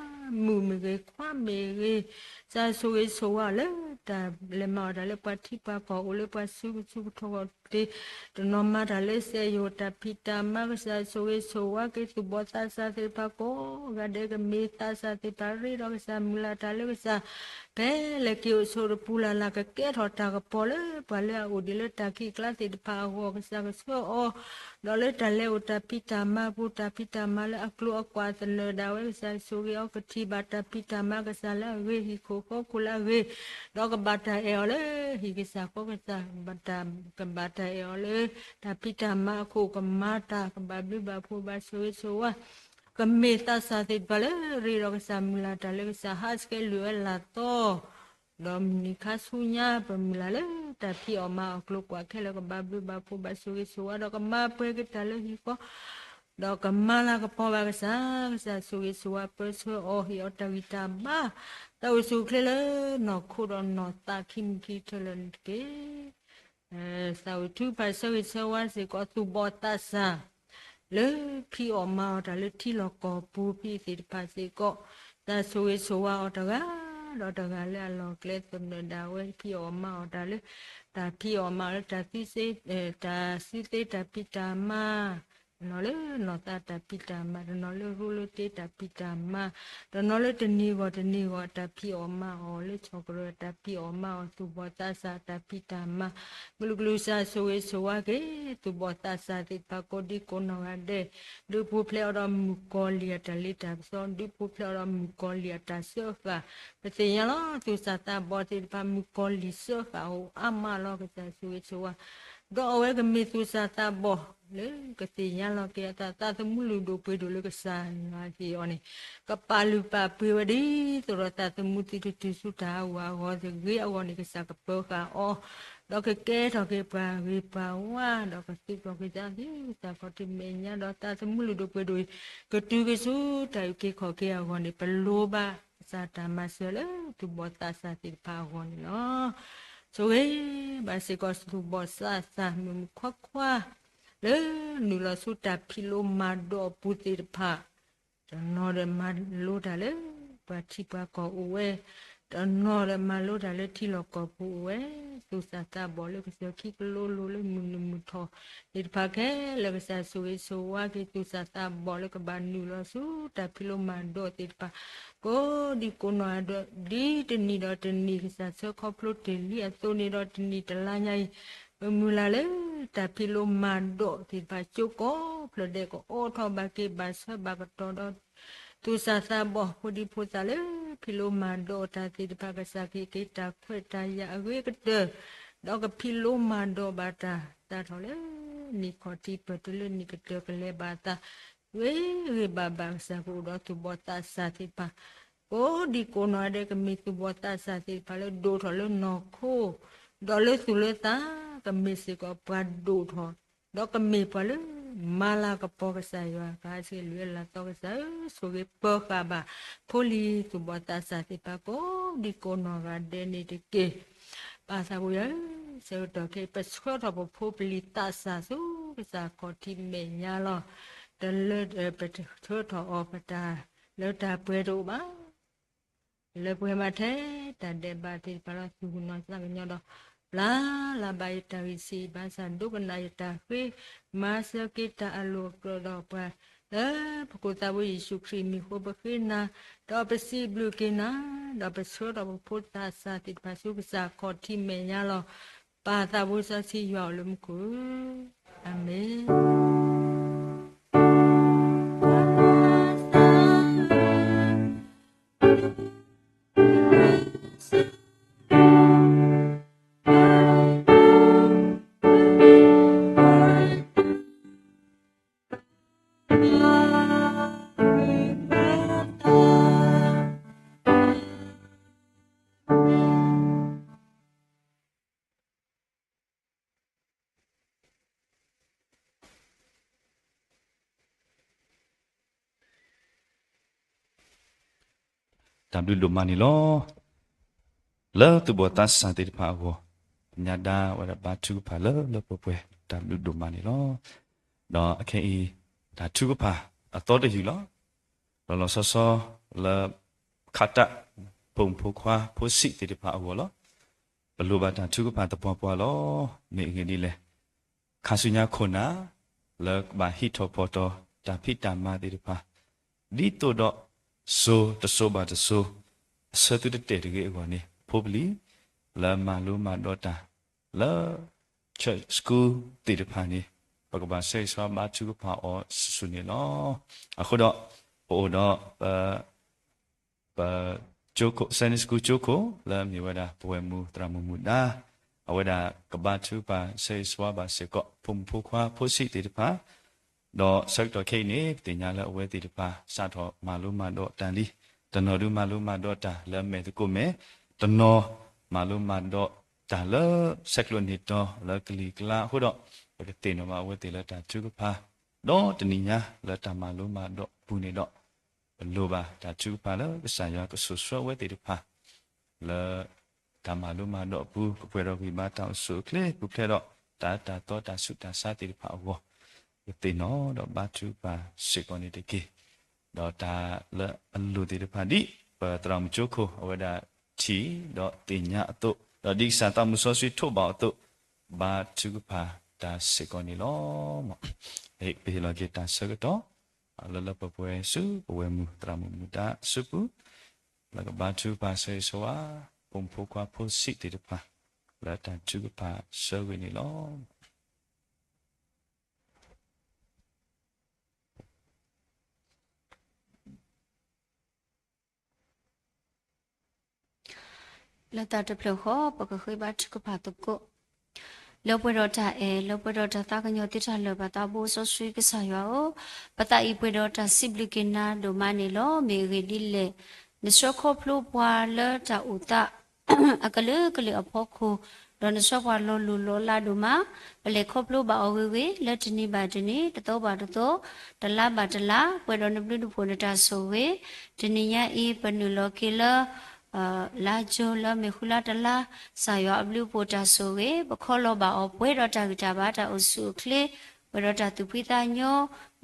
မုၣ်မ့ၢ်ဂ့ၤ ခွါမ့ၢ်ဂ့ၤ, ကစၢ်ဆိၣ်ဂ့ၤဆိၣ်ဝါအီၤလၢ တၢ်လဲၤမၤအီၣ်တၢ်လၢပှၤထံပှၤကီၢ်အိၣ်လၢပှၤစုကဆူကထီၣ်ဂီၢ်သ့ၣ်, တနီၤမၤတၢ်လၢစဲးယိာ်တၢ်ဖံးတၢ်မၤ, ကစၢ်ဆိၣ်ဂ့ၤဆိၣ်ဝါက့ၤသူၣ်ဘီၣ်သးစၢ်သ့ၣ်တဖၣ်ကိးဂၤဒဲး, ကမ့ၢ်သးစၢ်သ့ၣ်တဖၣ်ရ့ဒီးကစၢ်မုၢ်လၢ်တၢ်လၢကစၢ် ဖဲလဲၣ်က့ၤအိၣ်ဆိးတပူၤလၢ်လၢ် ကကဲထီၣ်တၢ်ကပီၤလၢပှၤလၢအအိၣ်ဒံးလၢတၢ်ခံးကျါသ့ၣ်တဖၣ်အဂီၢ်, ကစၢ်ကဆှၢအီၤ, ဒီးလၢတၢ်လဲၤအိၣ်တၢ်ဖံးတၢ်မၤပူၤ, တၢ်ဖံးတၢ်မၤလၢအကျိၤအကွာ်သနၢၣ်ဒၣ်ဝဲ, ကစၢ်ဆိၣ်ဂ့ၤအီၤ ကထံၣ်ဘၣ်တၢ်ဖံးတၢ်မၤကစၢ်လၢအဂ့ၤ, ဟံၣ်ခိၣ်ဃီခိၣ်လၢအဂ့ၤ, ဒီးကဘၣ်တၢ်အဲၣ်အီၤလၢဟံၣ်ကစၢ်ဃီကစၢ်, ကဘၣ်တၢ်အဲၣ်အီၤလၢ တၢ်ဖံးတၢ်မၤအခိၣ်ကမၤတၢ်, ကဘၣ်ဘျုးဘၣ်ဖှိၣ်ဘၣ်ဆိၣ်ဂ့ၤဆိၣ်ဝါ ကမ့ၢ်သးစၢ်သ့ၣ်တဖၣ်လၢရ့ဒီးကစၢ်မုၢ်လၢ်တၢ်လၢကစၢ်ဟးဆှဲးလုၢ်ဝဲလၢ်သီ, ဒီးမုၢ်နံၤခါဆူညါ ပမုၢ်လၢ်လၢတၢ်ဖံးအီၣ်မၤအီၣ်ကျိၤကွာ်ခဲလၢာ် ကဘၣ်ဘျုးဘၣ်ဖှိၣ်ဘၣ်ဆိၣ်ဂ့ၤဆိၣ်ဝါ ဒီးကမၤပှဲၤက့ၤတၢ်လၢဟံၣ်ဃီ ဒီးကမၤလၤကပီၤဘၣ်ကစၢ်, ကစၢ်ဆိၣ်ဂ့ၤဆိၣ်ဝါပၢဆှၢအီၤ ဟ့ၣ်အီၤတၢ်ဂံၢ်တၢ်ဘါ, တၢ်အိၣ်ဆူၣ်အိၣ်ချ့လၢနီၢ်ခိဒီးနီၢ်သးခံမံၤခံထၢလၢာ်န့ၣ်တက့ၢ်. သးဝံၣ်ထုကဖၣ်ဆၢဂ့ၤဆၢဝါစ့ၢ်ကီး သူၣ်ဘီၣ်သးစၢ် လၢဖံးအီၣ်မၤအီၣ်တၢ်လၢထံလီၢ်ကီၢ်ပူၤဖဲသ့ၣ်တဖၣ်စ့ၢ်ကီး, တၢ်ဆိၣ်ဂ့ၤဆိၣ်ဝါအီၤတဂၤဒီးတဂၤလၢအလီၢ်ကျဲသနၢၣ်ဒၣ်ဝဲ ဖံးအီၣ်မၤအီၣ်တၢ်လၢ တၢ်ဖံးအီၣ်မၤအီၣ်လၢတၢ်သ့ တၢ်သ့တၢ်ဖံးတၢ်မၤ, တနီၤလၢနီၢ်သးတၢ်ဖံးတၢ်မၤ, တနီၤလၢရိလၢတ့တၢ်ဖံးတၢ်မၤ, တနီၤလၢတနံၤဂီၢ်တနံၤဂီၢ် တၢ်ဖံးအီၣ်မၤအီၣ်, လၢဆီၣ်ကရၢၢ်တၢ်ဖံးအီၣ်မၤအီၣ်, သူၣ်ဘီၣ်သးစၢ်တၢ်ဖံးတၢ်မၤ, ကလုာ်ကလုာ်စၢ်ဆိၣ်ဂ့ၤဆိၣ်ဝါက့ၤ သူၣ်ဘီၣ်သးစၢ်သ့ၣ်တဖၣ်ကိးဒံကိးနီၢ်ဂၤဒဲး, ဒုးပူၤဖျဲးအီၤဒီးမုၣ်ကီၤလံၢ်အတၢ်လ့တၢ်ပစီ, ဒုးပူၤဖျဲးအီၤဒီးမုၣ်ကီၤလံၢ်အတၢ်စၢဃာ်, ပသ့ၣ်ညါလီၤ သူၣ်စၢ်သးဘီၣ်သ့ၣ်တဖၣ် မုၣ်ကီၤလံၢ်စၢဃာ်အိၣ်အါမးလီၤ ကစၢ်ဆိၣ်ဂ့ၤဆိၣ်ဝါ ဒီးအဝဲကမ့ၢ်သူၣ်စၢ်သးဘီၣ် လၢကသ့ၣ်ညါလီၤက့ၤအသး သးသမူလုၢ်ဒိၣ်ပှ့ၤဒိၣ်လၢကစၢ်ယွၤဟ့ၣ်အီၤန့ၣ်, ကပာ်လုၢ်ပာ်ပှ့ၤဝဲဒ်သိးဒီးသးသမူသုတတုၤဆူတၢ်ဟးဂူာ်ဟးဂီၤတဂ့ၤအဂီၢ်န့ၣ် ကစၢ်ကပၢဃာ်အီၤ, ဒီးကကဲထီၣ်က့ၤပှၤဂ့ၤပှၤဝါ, ဒီးကသုးကျီၤက့ၤသးသ့ၣ် ကစၢ်ခီၣ်ထံးမဲာ်ညါ ဒီးသးသမူလုၢ်ဒိၣ်ပှ့ၤဒိၣ်အံၤ ကတုၤက့ၤဆူတၢ်အုၣ်က့ၤခီၣ်က့ၤအဂီၢ်န့ၣ် ပလိၣ်ဘၣ်ကစၢ်တၢ်မၤစၢၤလၢသူၣ်ဘီၣ်သးစၢ်သ့ၣ်တဖၣ်အဂီၢ်န့ၣ်လီၤ. ဆိၣ်ဂ့ၤဘၣ်စ့ၢ်ကီးသူၣ်ဘီၣ်သးစၢ်မုၣ်မုၣ်ခွါခွါ လၢနုာ်လီၤဆူတၢ်ဖံးလိမၤဒိးအပူၤသ့ၣ်တဖၣ်, တနီၤဒီးမၤလိတၢ်လၢပှၤထံပှၤကီၢ်အိၣ်ဝဲ, တနီၤဒီးမၤလိတၢ်လၢထံလီၢ်ကီၢ်ပူၤအိၣ်ဝဲ, သူၣ်စၢ်သးဘီၣ်လၢကစၢၢ်ခံကလိလိၤလၢမုၢ်နုာ်မုၢ်ထီၣ်သ့ၣ်တဖၣ်ခဲလၢာ် ကစၢ်ဆိၣ်ဂ့ၤဆိၣ်ဝါက့ၤ သူၣ်စၢ်သးဘီၣ်လၢကဘၣ်နုာ်လီၤဆူတၢ်ဖံးလိမၤဒိးသ့ၣ်တဖၣ် ကိးဒံကိးနီၢ်ဂၤဒဲး ဒ်တနံၤဒီးတနံၤ ကစၢ်ဆၢခီဖျိတ့ၢ်လံအသိးန့ၣ်ဒီး တနံၣ်တလါညါအံၤ ပမုၢ်လၢ်လၢတၢ်ဖံးလိမၤဒိးသ့ၣ်တဖၣ် ကၠိကိးဖျၢၣ်ဒဲး ကအိးထီၣ်ဘၣ်က့ၤဘၣ်ဆၢဘၣ်ကတီၢ်ဒီး သူၣ်စၢ်သးဘီၣ်ဖိဒံဖိသၣ်လၢဖံးလိမၤဒိးတၢ်သ့ၣ်တဖၣ် ကစၢ်က့ၤက့ၤတၢ်ခွဲးတၢ်ယာ်အဂ့ၤကတၢၢ် ဒီးကဖံးလိမၤဒိးဘၣ်တၢ် စးထီၣ်လၢနံၣ်ခီၣ်ထံးပၢၢ်တုၤလၢနံၣ်ကတၢၢ် ကလဲၤဘၣ်အသး ဂ့ၤဂ့ၤဘၣ်ဘၣ် ကစၢ်ကအိၣ်ဒီးသူၣ်ဘီၣ်သးစၢ်သ့ၣ်တဖၣ် ကိးဒံကိးနီၢ်ဂၤဒဲး ကမ့ၢ်သူၣ်ဘီၣ်သးစၢ်သ့ၣ်တဖၣ်လၢဒိၣ်ထီၣ်လၢနီၢ်ခိ ဒီးလၢသူၣ်လၢသး ကမ့ၢ်စ့ၢ်ကီးပှၤဒိၣ်ထီၣ် ဒီးကမ့ၢ်ပှၤလၢမၤလၤကပီၤကစၢ်ယွၤ ကဟးဆှဲးလွံၢ်လၢ်သီကစၢ်ဧၢ ဆိၣ်ဂ့ၤပၢဃာ်ဘၣ် ဖိလံၤသူၣ်ဘီၣ်သးစၢ်သ့ၣ်တဖၣ် ကိးဒံကိးနီၢ်ဂၤဒဲးန့ၣ်တက့ၢ်. ပၢ်သးဘိယွၤဧၢ, ဆၢကတီၢ်ခဲအံၤ ပဆှၢထီၣ်ပဖိပလံၤသးစၢ်ဆူကစၢ်ခီၣ်ထံးမဲာ်ညါလီၤ. တလၢပဆှၢထီၣ်အီၤ ပတၢ်လၢတၢ်ပှဲၤတအိၣ်ဘၣ်. လၢပှဲၤမးထဲတၢ်ဒဲးဘးသ့ၣ်တဖၣ်လီၤ. သူၣ်ကညီၤသးကညီၤဒီး ပျၢ်လၢ်ဘၣ်ယတၢ်ဂံၢ်ဆံး ဘၣ်ဆၣ်ဒိကနၣ်ယတၢ်ဃ့ မၤစၢၤက့ၤတၢ်အလိၤအကြၢးဒီးပှၤ လၢပခိၣ်သးဘိယ့ၣ်ၡူးခရံာ်မံၤအဃိ ပဃ့နၤ ဒီးပစံးဘျုးက့ၤနၤ ဒီးပဆှၢထီၣ်ပဖိသးစၢ်သ့ၣ်တဖၣ်ဆူကစၢ်ခီၣ်ထံးမဲာ်ညါလီၤ. ပၢ်သးဘိစီဆှံယွၤအိၣ်လၢမူခိၣ်ဧၢ, အၤမ့ၣ်. တၢ်ဘျုးဒိၣ်မးန့ၣ်လီၤ. လၢသူၣ်ဘီၣ်သးစၢ်သ့ၣ်တဖၣ်အဂီၢ် ပညါဒါဝဲဒၣ်ဘါထုကဖၣ်လၢလၢပှဲၤပှဲၤ တၢ်ဘျုးဒိၣ်မးန့ၣ်လီၤ. ဒီးအခဲအံၤ တၢ်ထုကဖၣ်အသီတယုၢ်လီၤ. လီၤလီၤဆီဆီ လၢ ခးတၢ် ဖိမုၣ်ဖိခွါဖိဆံးသ့ၣ်တဖၣ်အဂီၢ်လီၤ. ပလိၣ်ဘၣ်တၢ်ထုကဖၣ်သပှၢ်ပှၢ်လီၤ. မ့ၢ်အဂ့ၢ်ဒ်လဲၣ်, ခါဆူညါခိၣ်နၢ် လၢကဘၣ်ဟံးထီၣ်ဖီၣ်ထီၣ်တၢ်ဖံးတၢ်မၤသ့ၣ်တဖၣ် ဒ်သိးဒီး စိၤတစိၤဘၣ်တစိၤ အဆၢသုတတဲာ်တဂ့ၤအဂီၢ်န့ၣ် ဖိပလံၤ လၢမၤလိမၤဒိးတၢ် လၢ church school သ့ၣ်တဖၣ်န့ၣ် ပကဘၣ်ဆၢဂ့ၤဆၢဝါဘါထုကဖၣ်အီၤဆူၣ်ဆူၣ်န့ၣ်လီၤ. အဃိဒီး ပအိၣ်ဒီး ပ ပ ကၠိခိၣ် Sunday School ကၠိခိၣ် လၢအမ့ၢ်ဝဲဒၣ် ပဝဲၢ်မုၢ်သရၣ်မုၣ်မုၢ်ဒါ အဝဲဒၣ်ကဘါထုကဖၣ်ဆၢဂ့ၤဆၢဝါဘၣ်စ့ၢ်ကီး ဖိမုၣ်ဖိခွါဖိဆံးသ့ၣ်တဖၣ် ဒီးဆၢကတီၢ်ခဲအံၤန့ၣ် ပသ့ၣ်ညါလၢအဝဲသ့ၣ်တဖၣ် စးထီၣ်မၤလိမၤဒိးတၢ်လံ, တနီၤဒုးမၤလိမၤဒိးတၢ်လၢမဲာ်သကိးမဲာ်, တနီၤမၤလိမၤဒိးတၢ်လၢဆဲးကျိးန့ၢ်တီၤလၢကလံၤကျါအဃိဒီး ပကသ့ၣ်နီၣ်ဘၣ်အဝဲသ့ၣ်လၢတၢ်ထုကဖၣ် ဒီးတနံၤညါလၢတၢ်မၤလိမၤဒိးအပူၤန့ၣ်ဒီး ပလိၣ်ဘၣ်တၢ်ထုကဖၣ်လၢကစၢ်ယွၤကဆိၣ်ဆှၢအဝဲသ့ၣ်တဖၣ် လၢ တၢ်မၤလိမၤဒိးအပူၤ ကပှဲၤဒီးဂံၢ်ဘါတၢ်အိၣ်ဆူၣ်အိၣ်ချ့ပူၤဖျဲးဒီး တၢ်အၢတၢ်သီတၢ်ဆူးတၢ်ဆါသ့ၣ်တဖၣ်အဂီၢ် ပသ့ၣ်နီၣ်ဒီးဘါထုကဖၣ်စ့ၢ်ကီးန့ၣ်တက့ၢ်. ဒီးတၢ်လၢအလိၣ်သ့ၣ်တဖၣ်ဒ် ပသရၣ်မုၣ်ကၠိခိၣ် အဝဲဒၣ်ထံၣ်ဒီးသ့ၣ်ညါအသိး ဒီးဒ်ကစၢ်သးမုၢ်စီဆှံထိးဘၣ်အီၤအသိး ဘါထုကဖၣ်တၢ်စ့ၢ်ကီးန့ၣ်လီၤ. ပဟ့ၣ်လီၤက့ၤတၢ်ဆၢကတီၢ် လၢလၢပှဲၤပှဲၤဆူပဝဲၢ်မုၢ်သရၣ်မုၣ်မူဒါအစုပူၤ လၢကဘါထုကဖၣ်ဆၢဂ့ၤဆၢဝါ ပိာ်မုၣ်ဖိခွါဖိဆံးသ့ၣ်တဖၣ် လၢတၢ်ထုကဖၣ်ဆၢဂ့ၤန့ၣ်လီၤ. လၢတၢ်တဖျၢၣ်ဃီ ပကဃ့ဘါထုကဖၣ်သကိး လၢပှဲၤဒီးတၢ်အဲၣ် လၢပှဲၤဒီးတၢ်သးကညီၤသ့တၢ်လၢာ် ပသးဘိစီဆှံကစၢ်ယွၤဧၢ, ပသးအံၤပှဲၤဒီးတၢ်စံးဘျုးက့ၤနၤဒိၣ်မးန့ၣ်လီၤ. မ့ၢ်အဂ့ၢ်ဒ်လဲၣ်, နဆှၢခီဖျိပှၤလၢတၢ်အိၣ်သး အကလုာ်ကလုာ်အဖီခိၣ်, ဒီးနဆှၢပှၤလီၤလိၢ်လီၤလးဒိၣ်မး, ပလဲၤခီဖျိဘၣ်အီၤဂ့ၤဂ့ၤ လၢတနံၤဘၣ်တနံၤ, တသီဘၣ်တသီ, တလါဘၣ်တလါ, ပှဲၤဒီးနဘျုးနဖှိၣ်နတၢ်ဆိၣ်ဂ့ၤ, တနံၤညါအံၤ ပနုာ်လီၤက့ၤလၢ လါကၠိလၢမ့ၢ်ဃုလါတလါ, ကစၢ်ယွၤအဘျုးအဖှိၣ်တၢ်ဆိၣ်ဂ့ၤ, ပခီလီၤဘၣ်အီၤပှဲၤဒီးတၢ်ဂံၢ်တၢ်ဘါတၢ်အိၣ်ဆူၣ်အိၣ်ချ့, ပှဲၤဒီးတၢ်သူၣ်ဖှံသးညီ,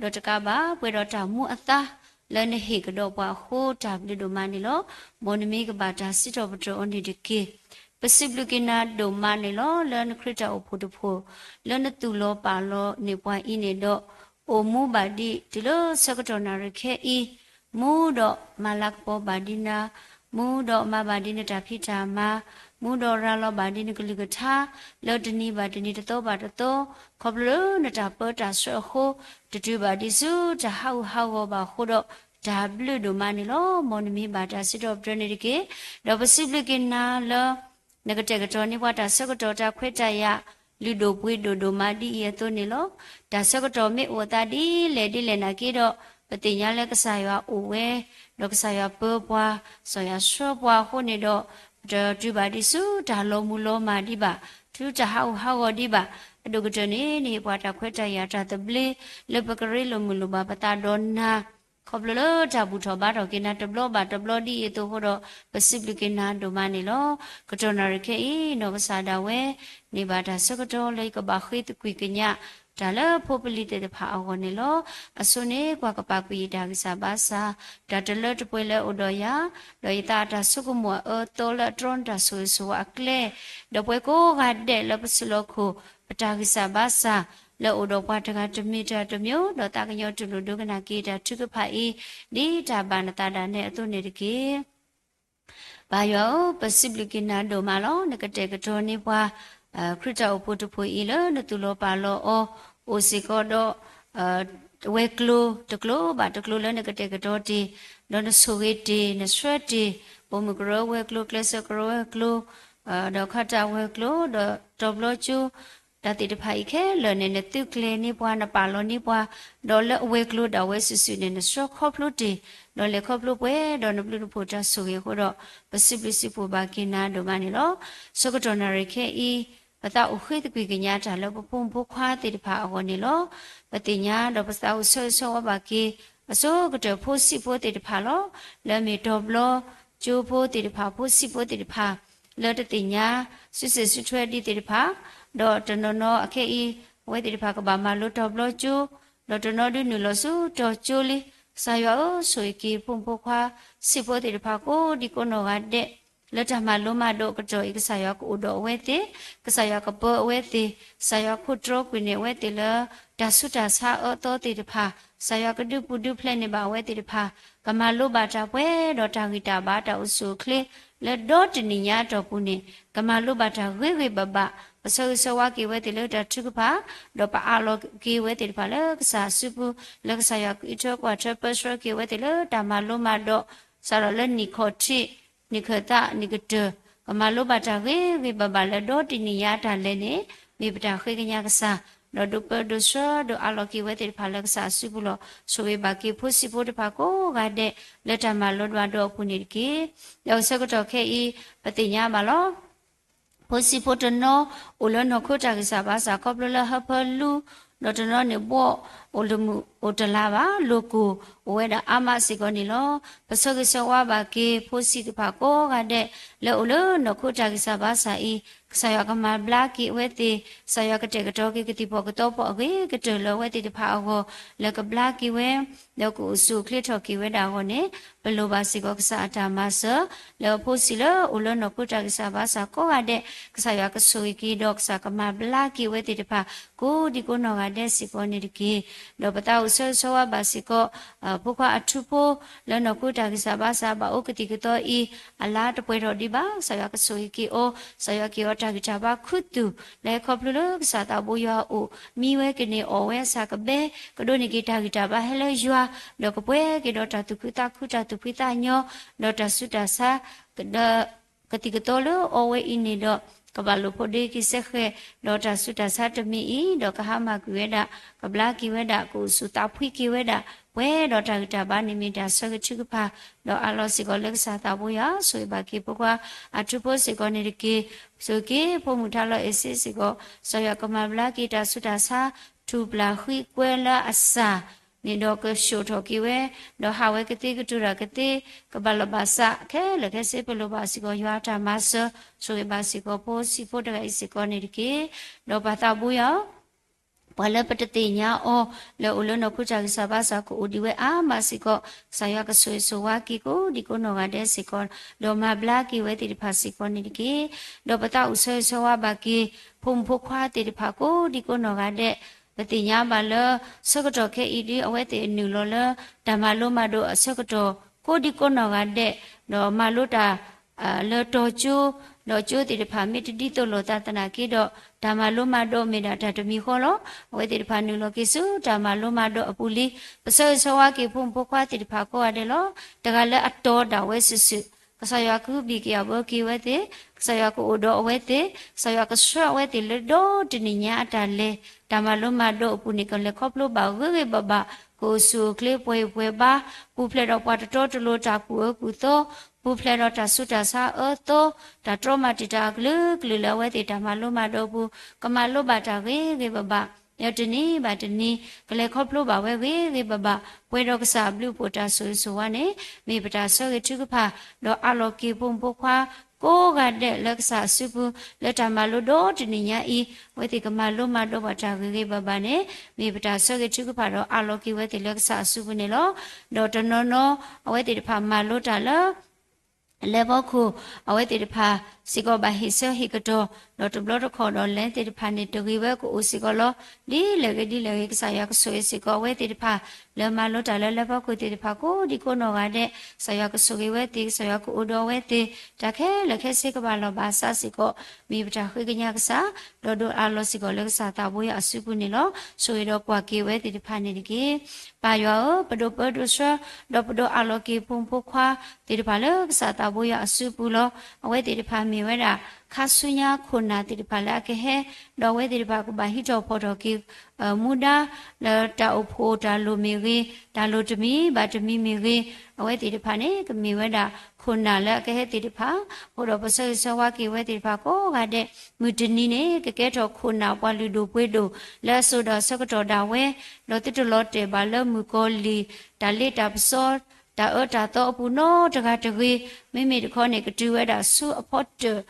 ဒီးတကးဘၣ် ပှဲၤဒီးတၢ်မူအသါ လၢနဟ့ၣ်ကဒီးပှၤအဃိ တၢ်ဘျုးဒိၣ်မးန့ၣ်လီၤ. မ်နမ့ၢ်ကဘၣ်တၢ်စံးထီၣ်ပတြၢၤအီၤန့ၣ်တက့ၢ်. ပစံးဘျုးက့ၤနၤဒိၣ်မးန့ၣ်လီၤ. လၢနခရံာ်တၢ်အိၣ်ဖှိၣ်တဖှိၣ် လၢနသူၣ်လီၤပာ်လီၤန့ၢ်ပှၤအံၤန့ၣ်ဒီး အိၣ်မူဘၣ်ဒံးတုၤလၢဆၢကတီၢ်နၣ်ရံၣ်ခဲအံၤ, မူဒီးမၤလၤကပီၤဘၣ်ဒံးနၤ, မူဒီးမၤဘၣ်ဒံးနတၢ်ဖံးတၢ်မၤ, မူဒီးရၤလီၤဘၣ်ဒံးနကလုၢ်ကထါ, လၢတနံၤဘၣ်တနံၤ တသီဘၣ်တသီ, ခီဖျိလၢနတၢ်ပၢတၢ်ဆှၢအဃိ, တတုၤဘၣ်ဒံးဆူတၢ်ဟးဂူာ်ဟးဂီၤဘၣ်အဃိဒီး တၢ်ဘျုးဒိၣ်မးန့ၣ်လီၤ. မ်နမ့ၢ်ဘၣ်တၢ်စံးထီၣ်ပတြၢၤန့ၣ်တက့ၢ်. ဒီးပစံးဘျုးက့ၤနၤလၢ နကတဲာ်ကတီၤန့ၢ်ပှၤတၢ်ဆၢကတီၢ်တၢ်ခွဲးတၢ်ယာ် လုၢ်ဒိၣ်ပှ့ၤဒိၣ်ဒိၣ်မးဒ်အံၤအသိးန့ၣ်လီၤ. တၢ်ဆၢကတီၢ်မ့ၢ်အိၣ်အသးဒ်လဲၣ်ဒ်လဲၣ်နာ်က့ဒီး ပသ့ၣ်ညါလၢကစၢ်ယွၤအိၣ်ဝဲ, ဒီးကစၢ်ယွၤပၢပှၤ, ကစၢ်ယွၤဆှၢပှၤအဃိန့ၣ်ဒီး ပတတုၤဘၣ်ဒံးဆူတၢ်လီၤမုၢ်လီၤမၢ်ဒံးဘၣ်, ဆူတၢ်ဟးဂူာ်ဟးဂီၤဒံးဘၣ်. အဒိၣ်ကတၢၢ်န့ၣ် နဟ့ၣ်ပှၤတၢ်ခွဲးတၢ်ယာ်တၢ်သဘျ့ လၢပကရ့လိာ်မုာ်လိာ်ဘၣ်ပသးဒီးနၤ ခီဖျိလၢတၢ်ဘူၣ်ထီၣ်ဘါထီၣ်က့ၤနၤတဘျီဘၣ်တဘျီဒ်အံၤအသိးအဃိဒီး ပစံးဘျုးက့ၤနၤဒိၣ်မးန့ၣ်လီၤ. ကတီၢ်နၣ်ရံၣ်ခဲအံၤ နီၢ်ကစၢ်ဒၣ်ဝဲ န့ၢ်ဘၣ်တၢ်ဆၢကတီၢ်လၢယကဘၣ်ဃ့သကွံာ်ကညး တၢ်လၢဖိပလံၤသ့ၣ်တဖၣ်အဂီၢ်န့ၣ်လီၤ. အဆိန့ၣ် ကွၢ်ကပာ်ကွံာ်ယတၢ်ဂံၢ်စၢ်ဘါစၢ်, တၢ်တလၢတပှဲၤလၢအအိၣ်ဒီးယၤ, ဒီးယသးအတၢ်ဆိကမိၣ်အအၢအသီလၢအတြီနတၢ်ဆိၣ်ဂ့ၤဆိၣ်ဝါအကျဲ, ဒီးပှၤကိးဂၤဒဲးလၢပစုလီၢ်ခိၣ် ပတၢ်ဂံၢ်စၢ်ဘါစၢ်လၢအိၣ်ဒီးပှၤတဂၤတမံၤတဂၤတမံၤ, ဒီးသးကညီၤတူၢ်လိာ်ဒိကနၣ်က့ၤတၢ်ထုကဖၣ်အံၤ ဒ်တၢ်ဘၣ်နသးဒၣ်နဲအသိးန့ၣ်တက့ၢ်. ပၢ်ယွၤဧၢ, ပစံးဘျုးက့ၤနၤဒိၣ်မးလီၤ. နကတဲာ်ကတီၤန့ၢ်ပှၤ ခရံာ်တၢ်အိၣ်ဖှိၣ်တဖှိၣ်အံၤလၢနသူၣ်လီၤပာ်လီၤအီၤ, အိၣ်စ့ၢ်ကီးဒီး ဝဲၤကျိၤတကျိၤဘၣ်တကျိၤလၢနကတဲာ်ကတီၤတ့ၢ်, ဒီးနဆိၣ်ဂ့ၤတ့ၢ် နဆှၢတ့ၢ်, ပိာ်မုၣ်ကရၢဝဲၤကျိၤ ကျဲးစၢးကရၢဝဲၤကျိၤ, ဒီးခၣ်တၢ်ဝဲၤကျိၤ ဒီးတီၤဘျီကၠိ တၢ်သ့ၣ်တဖၣ်အံၤခဲလၢာ်န့ၣ် နသုးကျဲၤန့ၢ်ပှၤ နပာ်လီၤန့ၢ်ပှၤ, ဒီးလၢအဝဲၤကျိၤဒၣ်ဝဲစုာ်စုာ်န့ၣ် နဆှၢခီဖျိတ့ၢ်, ဒီးလဲၤခီဖျိပှဲၤဒီးနဘျုးနဖှိၣ်တၢ်ဆိၣ်ဂ့ၤအဃိဒီး ပစံးဘျုးစံးဖှိၣ်ဘၣ်က့ၤနၤဒိၣ်မးန့ၣ်လီၤ. ဆၢကတီၢ်နၣ်ရံၣ်ခဲအံၤ ပသးအိၣ်ဃ့သကွံာ်ကညးတၢ်လၢပဖိမုၣ်ဖိခွါသ့ၣ်တဖၣ်အဂီၢ်န့ၣ်လီၤ. ပသ့ၣ်ညါဒီးပသးအိၣ်ဆၢဂ့ၤဆၢဝါဘၣ်က့ၤ အဆိကတၢၢ်ဖိဆံးဖိသ့ၣ်တဖၣ်လီၤ. လၢမ့ၢ်တီၤဘျီကၠိဖိသ့ၣ်တဖၣ် ဖိဆံးဖိသ့ၣ်တဖၣ် လၢတသ့ၣ်ညါ စုစ့ၣ်စုထွဲဒံးသ့ၣ်တဖၣ်, ဒီးတနီၤနီၤအခဲအံၤ အဝဲသ့ၣ်တဖၣ်ကဘၣ်မၤလိတီၤဘျီကၠိ, ဒီးတနီၤဒုးနုာ်လီၤဆူတီၤကၠိလံ. ကစၢ်ယွၤဧၢ, ဆိၣ်ဂ့ၤက့ၤဖိမုၣ်ဖိခွါ ဆံးဖိသ့ၣ်တဖၣ်ကိးဒံကိးနီၢ်ဂၤဒဲး, လၢတၢ်မၤလိမၤဒိးအကတီၢ်အံၤ ကစၢ်ယွၤကအိၣ်ဒီးအဝဲသ့ၣ်, ကစၢ်ယွၤကပၢအဝဲသ့ၣ်, ကစၢ်ယွၤခိၣ်တြီကွံာ်န့ၢ်အဝဲသ့ၣ်လၢ တၢ်ဆူးတၢ်ဆါအၢသီသ့ၣ်တဖၣ်, ကစၢ်ယွၤကဒုးပူၤဒုးဖျဲးန့ၢ်ဘၣ်အဝဲသ့ၣ်တဖၣ်, ကမၤလိဘၣ်တၢ်ပှဲၤဒီးတၢ်ဂံၢ်တၢ်ဘါတၢ်အိၣ်ဆူၣ်အိၣ်ချ့ လၢဒီတနံၣ်ညါအတီၢ်ပူၤန့ၣ် ကမၤလိဘၣ်တၢ်ဂ့ၤဂ့ၤဘၣ်ဘၣ်, ပဆၢဂ့ၤဆၢဝါက့ၤဝဲသ့ၣ်လၢတၢ်ထုကဖၣ်, ဒီးပအးလီၤက့ၤဝဲသ့ၣ်တဖၣ်လၢကစၢ်အစုပူၤ, လၢကစၢ်ယွၤကအံးထွဲကွၢ်ထွဲပၢဆှၢက့ၤဝဲသ့ၣ်လၢတၢ်မၤလိမၤဒိး, စးထီၣ်လၢနံၣ်ခီၣ်ထံး နံၣ်ခၢၣ်သး နံၣ်ကတၢၢ်, ကမၤလိဘၣ်တၢ်ဂ့ၤဂ့ၤဘၣ်ဘၣ်လၢဒီတနံၣ်ညါအတၢ်လဲၤန့ၣ် မ့ၢ်ပတၢ်ဃ့ကညးကစၢ်, ဒီးဒုးပၢဒုးဆှၢဒုးအးလီၤက့ၤဝဲသ့ၣ်တဖၣ်လၢကစၢ်အစုပူၤလီၤ. ဆိၣ်ဂ့ၤဘၣ်က့ၤဖိဆံးဖိတဖၣ်ကိးဂၤဒဲး လၢတၢ်မၤလိဒွးဒီးအပူၤန့ၣ်တက့ၢ်. ဒီးဆၢကတီၢ်ခဲအံၤ ပသ့ၣ်ညါဘၣ်လီၤ. ဖိဆံးဖိတနီၤ အိၣ်လၢနီၢ်ခိတၢ်ဂံၢ်စၢ်ဘါစၢ်ခီဖျိလၢဟၢဖၢလူ, ဒီးတနီၤန့ၣ်ဘှီၣ်အိၣ်တမုာ်အိၣ်တလၤဘၣ်, လိာ်ကွီၢ်အိၣ်ဝဲဒၣ်အါမးစ့ၢ်ကီးန့ၣ်လီၤ. ပဆၢဂ့ၤဆၢဝါဘၣ်က့ၤဖိဆံးတဖၣ်ကိးဂၤဒဲး လၢအိၣ်လၢနီၢ်ခိတၢ်ဂံၢ်စၢ်ဘါစၢ်အံၤ, ကစၢ်ယွၤကမၤဘျါက့ၤအဝဲသ့ၣ်, ကစၢ်ယွၤကတဲာ်ကတီၤက့ၤကသံၣ်ဖီၣ်ကသီဖီၣ်အဂ့ၤကတၢၢ်လၢအဝဲသ့ၣ်တဖၣ်အဂီၢ်, လၢကဘျါက့ၤဝဲ ဒီးကအိၣ်ဆူၣ်အိၣ်ချ့ထီၣ်က့ၤဝဲဒၣ်အဂီၢ်န့ၣ်, ပလိၣ်ဘၣ်စ့ၢ်ကီးကစၢ်အတၢ်မၤစၢၤ, လၢဖိဆံးလၢအိၣ်လၢနီၢ်ခိတၢ်ဂံၢ်စၢ်ဘါစၢ်ကိးဂၤဒဲး, ကစၢ်ယွၤကဆိၣ်ဂ့ၤက့ၤဒီးကစၢ်ကမၤဘျါက့ၤအဝဲသ့ၣ်တဖၣ် ကိးဒံကိးနီၢ်ဂၤဒဲးစ့ၢ်ကီးန့ၣ်တက့ၢ်. ဒီးပသးအိၣ်ဆၢဂ့ၤဆၢဝါဘၣ်စ့ၢ်ကီး ဖိခွါအထူဖိ လၢနီၢ်ခိတၢ်ဂံၢ်စၢ်ဘါစၢ်ဘၣ်အိၣ်ကသံၣ်ကသီအံၤ အလါတပှဲၤထီၣ်ဒံးဘၣ်. ကစၢ်ယွၤကဆိၣ်ဂ့ၤက့ၤအီၤ, ကစၢ်ယွၤက့ၤအီၤတၢ်ဂံၢ်တၢ်ဘါခူသူၣ် လၢခီဖျိလၢကစၢ်သးဘိယွၤအအိၣ် မံဝဲကန့ၢ်အီၣ်ဝဲအဆၢကဘဲ ကဒိးန့ၢ်က့ၤတၢ်ဂံၢ်တၢ်ဘါဟဲလၢယွၤ, ဒီးကပှဲၤက့ၤဒီးတၢ်သူၣ်ခုသးခု တၢ်သူၣ်ဖှံသးညီ ဒီးတၢ်ဆူးတၢ်ဆါ ဒီး ကသံၣ်ကသီလၢအီဝဲအံၤန့ၣ်ဒီး ကဘၣ်လိာ်ဖိးဒ့က့ၤစဲဃဲး, ဒီးတၢ်ဆူးတၢ်ဆါတမံၤအံၤ ဒီးကဟါမၢ်ကွံာ်ဝဲဒၣ်, ကဘျါက့ၤဝဲဒၣ်, ကအိၣ်ဆူၣ်သးဖှံက့ၤဝဲဒၣ်, ပှဲၤဒီးတၢ်ဂံၢ်တၢ်ဘါန့ၣ်မ့ၢ်တၢ်ဆၢဂ့ၤထုကဖၣ်, ဒီးအးလီၤစ့ၢ်ကီးလၢကစၢ်သးဘိယွၤ ဆိၣ်ဂ့ၤဘၣ်က့ၤဖိခွါအထူဖိစ့ၢ်ကီးန့ၣ်တက့ၢ်. ဆိၣ်ဂ့ၤက့ၤဖိမုၣ်ထါလီၤအဲၣ်စ့စ့ၢ်ကီး, ကစၢ်ယွၤကမၤဘျါက့ၤတၢ်ဆူးတၢ်ဆါ ထူၣ်ပျၢ်ဃံကွဲလၢအစၢ် န့ၣ်ဒီးကဆှိၣ်ထီၣ်က့ၤဝဲ, ဒီးဟးဝဲကသ့ကတိၤတၢ်ကသ့ ကဘၣ်လီၢ်ဘၣ်စး ခဲလၢာ်ခဲဆ့ပလိၣ်ဘၣ်စ့ၢ်ကီးယွၤအတၢ်မၤစၢၤ, ဆိၣ်ဂ့ၤဘၣ်စ့ၢ်ကီးဖိဆံးဖိတဂၤအံၤစ့ၢ်ကီးန့ၣ်တက့ၢ်. ဒီးပၢ်သးဘိယွၤ ပှၤလၢပတသ့ၣ်ညါအီၤ လၢအအိၣ်လၢနီၢ်ခိတၢ်ဂံၢ်စၢ်ဘါစၢ်ကအိၣ်ဒံးဝဲအါမးစ့ၢ်ကီး, ကစၢ်ယွၤကဆိၣ်ဂ့ၤဆိၣ်ဝါက့ၤကိးဒံကိးနီၢ်ဂၤဒဲးစ့ၢ်ကီး, ဒီးမၤဘျါက့ၤဝဲသ့ၣ်တဖၣ်စ့ၢ်ကီးန့ၣ်တက့ၢ်. ဒီးပသးအိၣ်ဆၢဂ့ၤဆၢဝါဘၣ်က့ၤ ဖိမုၣ်ဖိခွါသ့ၣ်တဖၣ်ကိးဒံကိးနီၢ်ဂၤဒဲး, ပသ့ၣ်ညါဘၣ်လၢ ဆၢကတီၢ်ခဲအံၤဒ်အဝဲသ့ၣ်နုာ်လီၤလၢ တၢ်မၤလိမၤဒိးအဆၢကတီၢ် ကိးဒံကိးနီၢ်ဂၤဒဲး, ဒီးမၤလိတၢ် လၢတီၤကၠိ, ဒီးကၠိသ့ၣ်တဖၣ်မ့ၢ်တဒ်သိးလိာ်သးသနာ်က့ဒီး တၢ်မၤလိမၤဒိးမ့ၢ်ဒၣ်တၢ်တမံၤဃီလီၤ. အဝဲသ့ၣ်တဖၣ်နုာ်လီၤက့ၤဆူတၢ်မၤလိမၤဒိးအပူၤလံ. ပဆၢဂ့ၤဆၢဝါက့ၤဖိမုၣ်ဖိခွါသ့ၣ်တဖၣ်ကိးဂၤဒဲးလီၤ. တဂၤလၢအတီၤဒၣ်ဝဲစုာ်စုာ်, ကစၢ်ယွၤကဟုဘံၣ်က့ၤအဘၢက့ၤဝဲသ့ၣ်, ကစၢ်ယွၤကအိၣ်ဒီးအဝဲသ့ၣ်, ကစၢ်ယွၤကဆှၢအဝဲသ့ၣ်လၢဒီတနံၣ်ညါအတၢ်လဲၤ, တၢ်မၤလိမၤဒိးအပူၤန့ၣ် ကလဲၤခီဖျိဘၣ်ဂ့ၤဂ့ၤဘၣ်ဘၣ်, ကအိၣ်ဆူၣ်အိၣ်ချ့ပှဲၤအံၣ်ပှဲၤဘါ, ပူၤဖျဲးဒီးပှၤတတီတလိၤတၢ်ကူၣ်အၢကူၣ်သီ, ပူၤဖျဲးဒီးတၢ်ဆူးတၢ်ဆါအၢသီ, တၢ်တြီမၤတံာ်တာ်အကလုာ်ကလုာ်လၢအဝဲသ့ၣ်တၢ်မၤလိမၤဒိးအပူၤ ကမၤလိဘၣ်တၢ်ဂ့ၤဂ့ၤဘၣ်ဘၣ်, ဒီးတနံၤဘၣ်တနံၤ ကလဲၤခီဖျိဘၣ်ဝဲဂ့ၤဂ့ၤဘၣ်ဘၣ်, ပှဲၤဒီးကစၢ်အဘျုးအဖှိၣ်တၢ်ဆိၣ်ဂ့ၤဆိၣ်ဝါန့ၣ် မ့ၢ်ပတၢ်ဆၢဂ့ၤထုကဖၣ်, ဒီးအးလီၤက့ၤဖိမုၣ်ဖိခွါ ကိးဂၤဒဲးလၢကစၢ်အစုပူၤ လၢတၢ်မၤလိဒီတနံၣ်ညါအံၤ အဝဲသ့ၣ်ကမၤလိမၤဒိးဘၣ်တၢ်ဂ့ၤဂ့ၤဘၣ်ဘၣ်န့ၣ် မ့ၢ်ပတၢ်ဆၢဂ့ၤထုကဖၣ်ဒီးအးလီၤက့ၤဝဲသ့ၣ်လၢကစၢ်အစုပူၤန့ၣ်လီၤ. ဒီးတနီၤနီၤ အဝဲသ့ၣ်တဖၣ်မၤလိတၢ်လၢ လဲၤဖီခိၣ် အဝဲသ့ၣ်တဖၣ်စ့ၢ်ကီးဘၣ်ဟ့ၣ်ဆၢဟ့ၣ်ကတီၤ, ဒီးတဘျီတခီၣ်ဒီးလဲၤသ့ၣ်တဖၣ်န့ၣ် တဂ့ၤဝဲကအိၣ်စ့ၢ်ကီးလီၤ. ဒ်လဲၣ်ဂ့ၤဒ်လဲၣ်ဂ့ၤ ကစၢ်ယွၤကဆိၣ်ဂ့ၤစ့ၢ်ကီးအဝဲသ့ၣ်တဖၣ် လၢမၤလိတၢ်လၢလဲၤဖီခိၣ်သ့ၣ်တဖၣ်ကိးဒံကိးနီၢ်ဂၤဒဲး, ကစၢ်ယွၤကဆိၣ်ဂ့ၤဝဲသ့ၣ်, ကစၢ်ယွၤကအိၣ်ဒီးအဝဲသ့ၣ်, တၢ်ခဲလၢာ်ခဲဆ့ကဘၣ်လီၢ်ဘၣ်စးစ့ၢ်ကီး မ့ၢ်ပတၢ်ဃ့ကညးကစၢ်, ဒီးဒိးအးလီၤစ့ၢ်ကီးလၢကစၢ်သးဘိယွၤအစုပူၤန့ၣ်လီၤ. ဆိၣ်ဂ့ၤဒီးကွၢ်က့ၤဝဲသ့ၣ်တဖၣ်န့ၣ်တက့ၢ်. ပၢ်ယွၤဧၢ, ပဒိၣ်ပၢဒိၣ်ဆှၢ, ဒီးပဒိးအးလီၤက့ၤဖိမုၣ်ဖိခွါသ့ၣ်တဖၣ်လၢကစၢ်သးဘိယွၤအစုပူၤလီၤ. အဝဲသ့ၣ်တဖၣ်မ့ၢ်ဝဲဒၣ် ခါဆူညါခိၣ်နၢ်သ့ၣ်တဖၣ်လၢအကဟဲ, ဒီးအဝဲသ့ၣ်တဖၣ်ကဘၣ်ဟံးထီၣ်ဖီၣ်ထီၣ်က့ၤ မူဒါ လၢတၢ်အိၣ်ဖှိၣ်တၢ်လိၣ်မ့ၢ်ဂ့ၤ, တၢ်လိၣ်တမံၤဘၣ်တမံၤမ့ၢ်ဂ့ၤ, အဝဲသ့ၣ်တဖၣ်န့ၣ် ကမ့ၢ်ဝဲဒၣ်ခိၣ်နၢ်လၢအကဟဲသ့ၣ်တဖၣ်, အဃိဒီးပဆၢဂ့ၤဆၢဝါက့ၤဝဲသ့ၣ်တဖၣ်ကိးဂၤဒဲး, မုၢ်တနံၤန့ၣ် ကကဲထီၣ်ခိၣ်နၢ်ပှၤလုၢ်ဒိၣ်ပှ့ၤဒိၣ် လၢအစိၤဒီးအဆၢကတီၢ်ဒၣ်ဝဲ, ဒီးသုတလီၤတဲာ်ဘၣ်လၢမုၣ်ကီၤလံၢ် တၢ်လ့တၢ်ပစီ တၢ်အၢတၢ်သီအပူၤနီတဂၤတဂ့ၤ, မ့မ့ၢ်တခီန့ၣ် ကတုၤဝဲဒၣ်ဆူအဖီတၢၣ်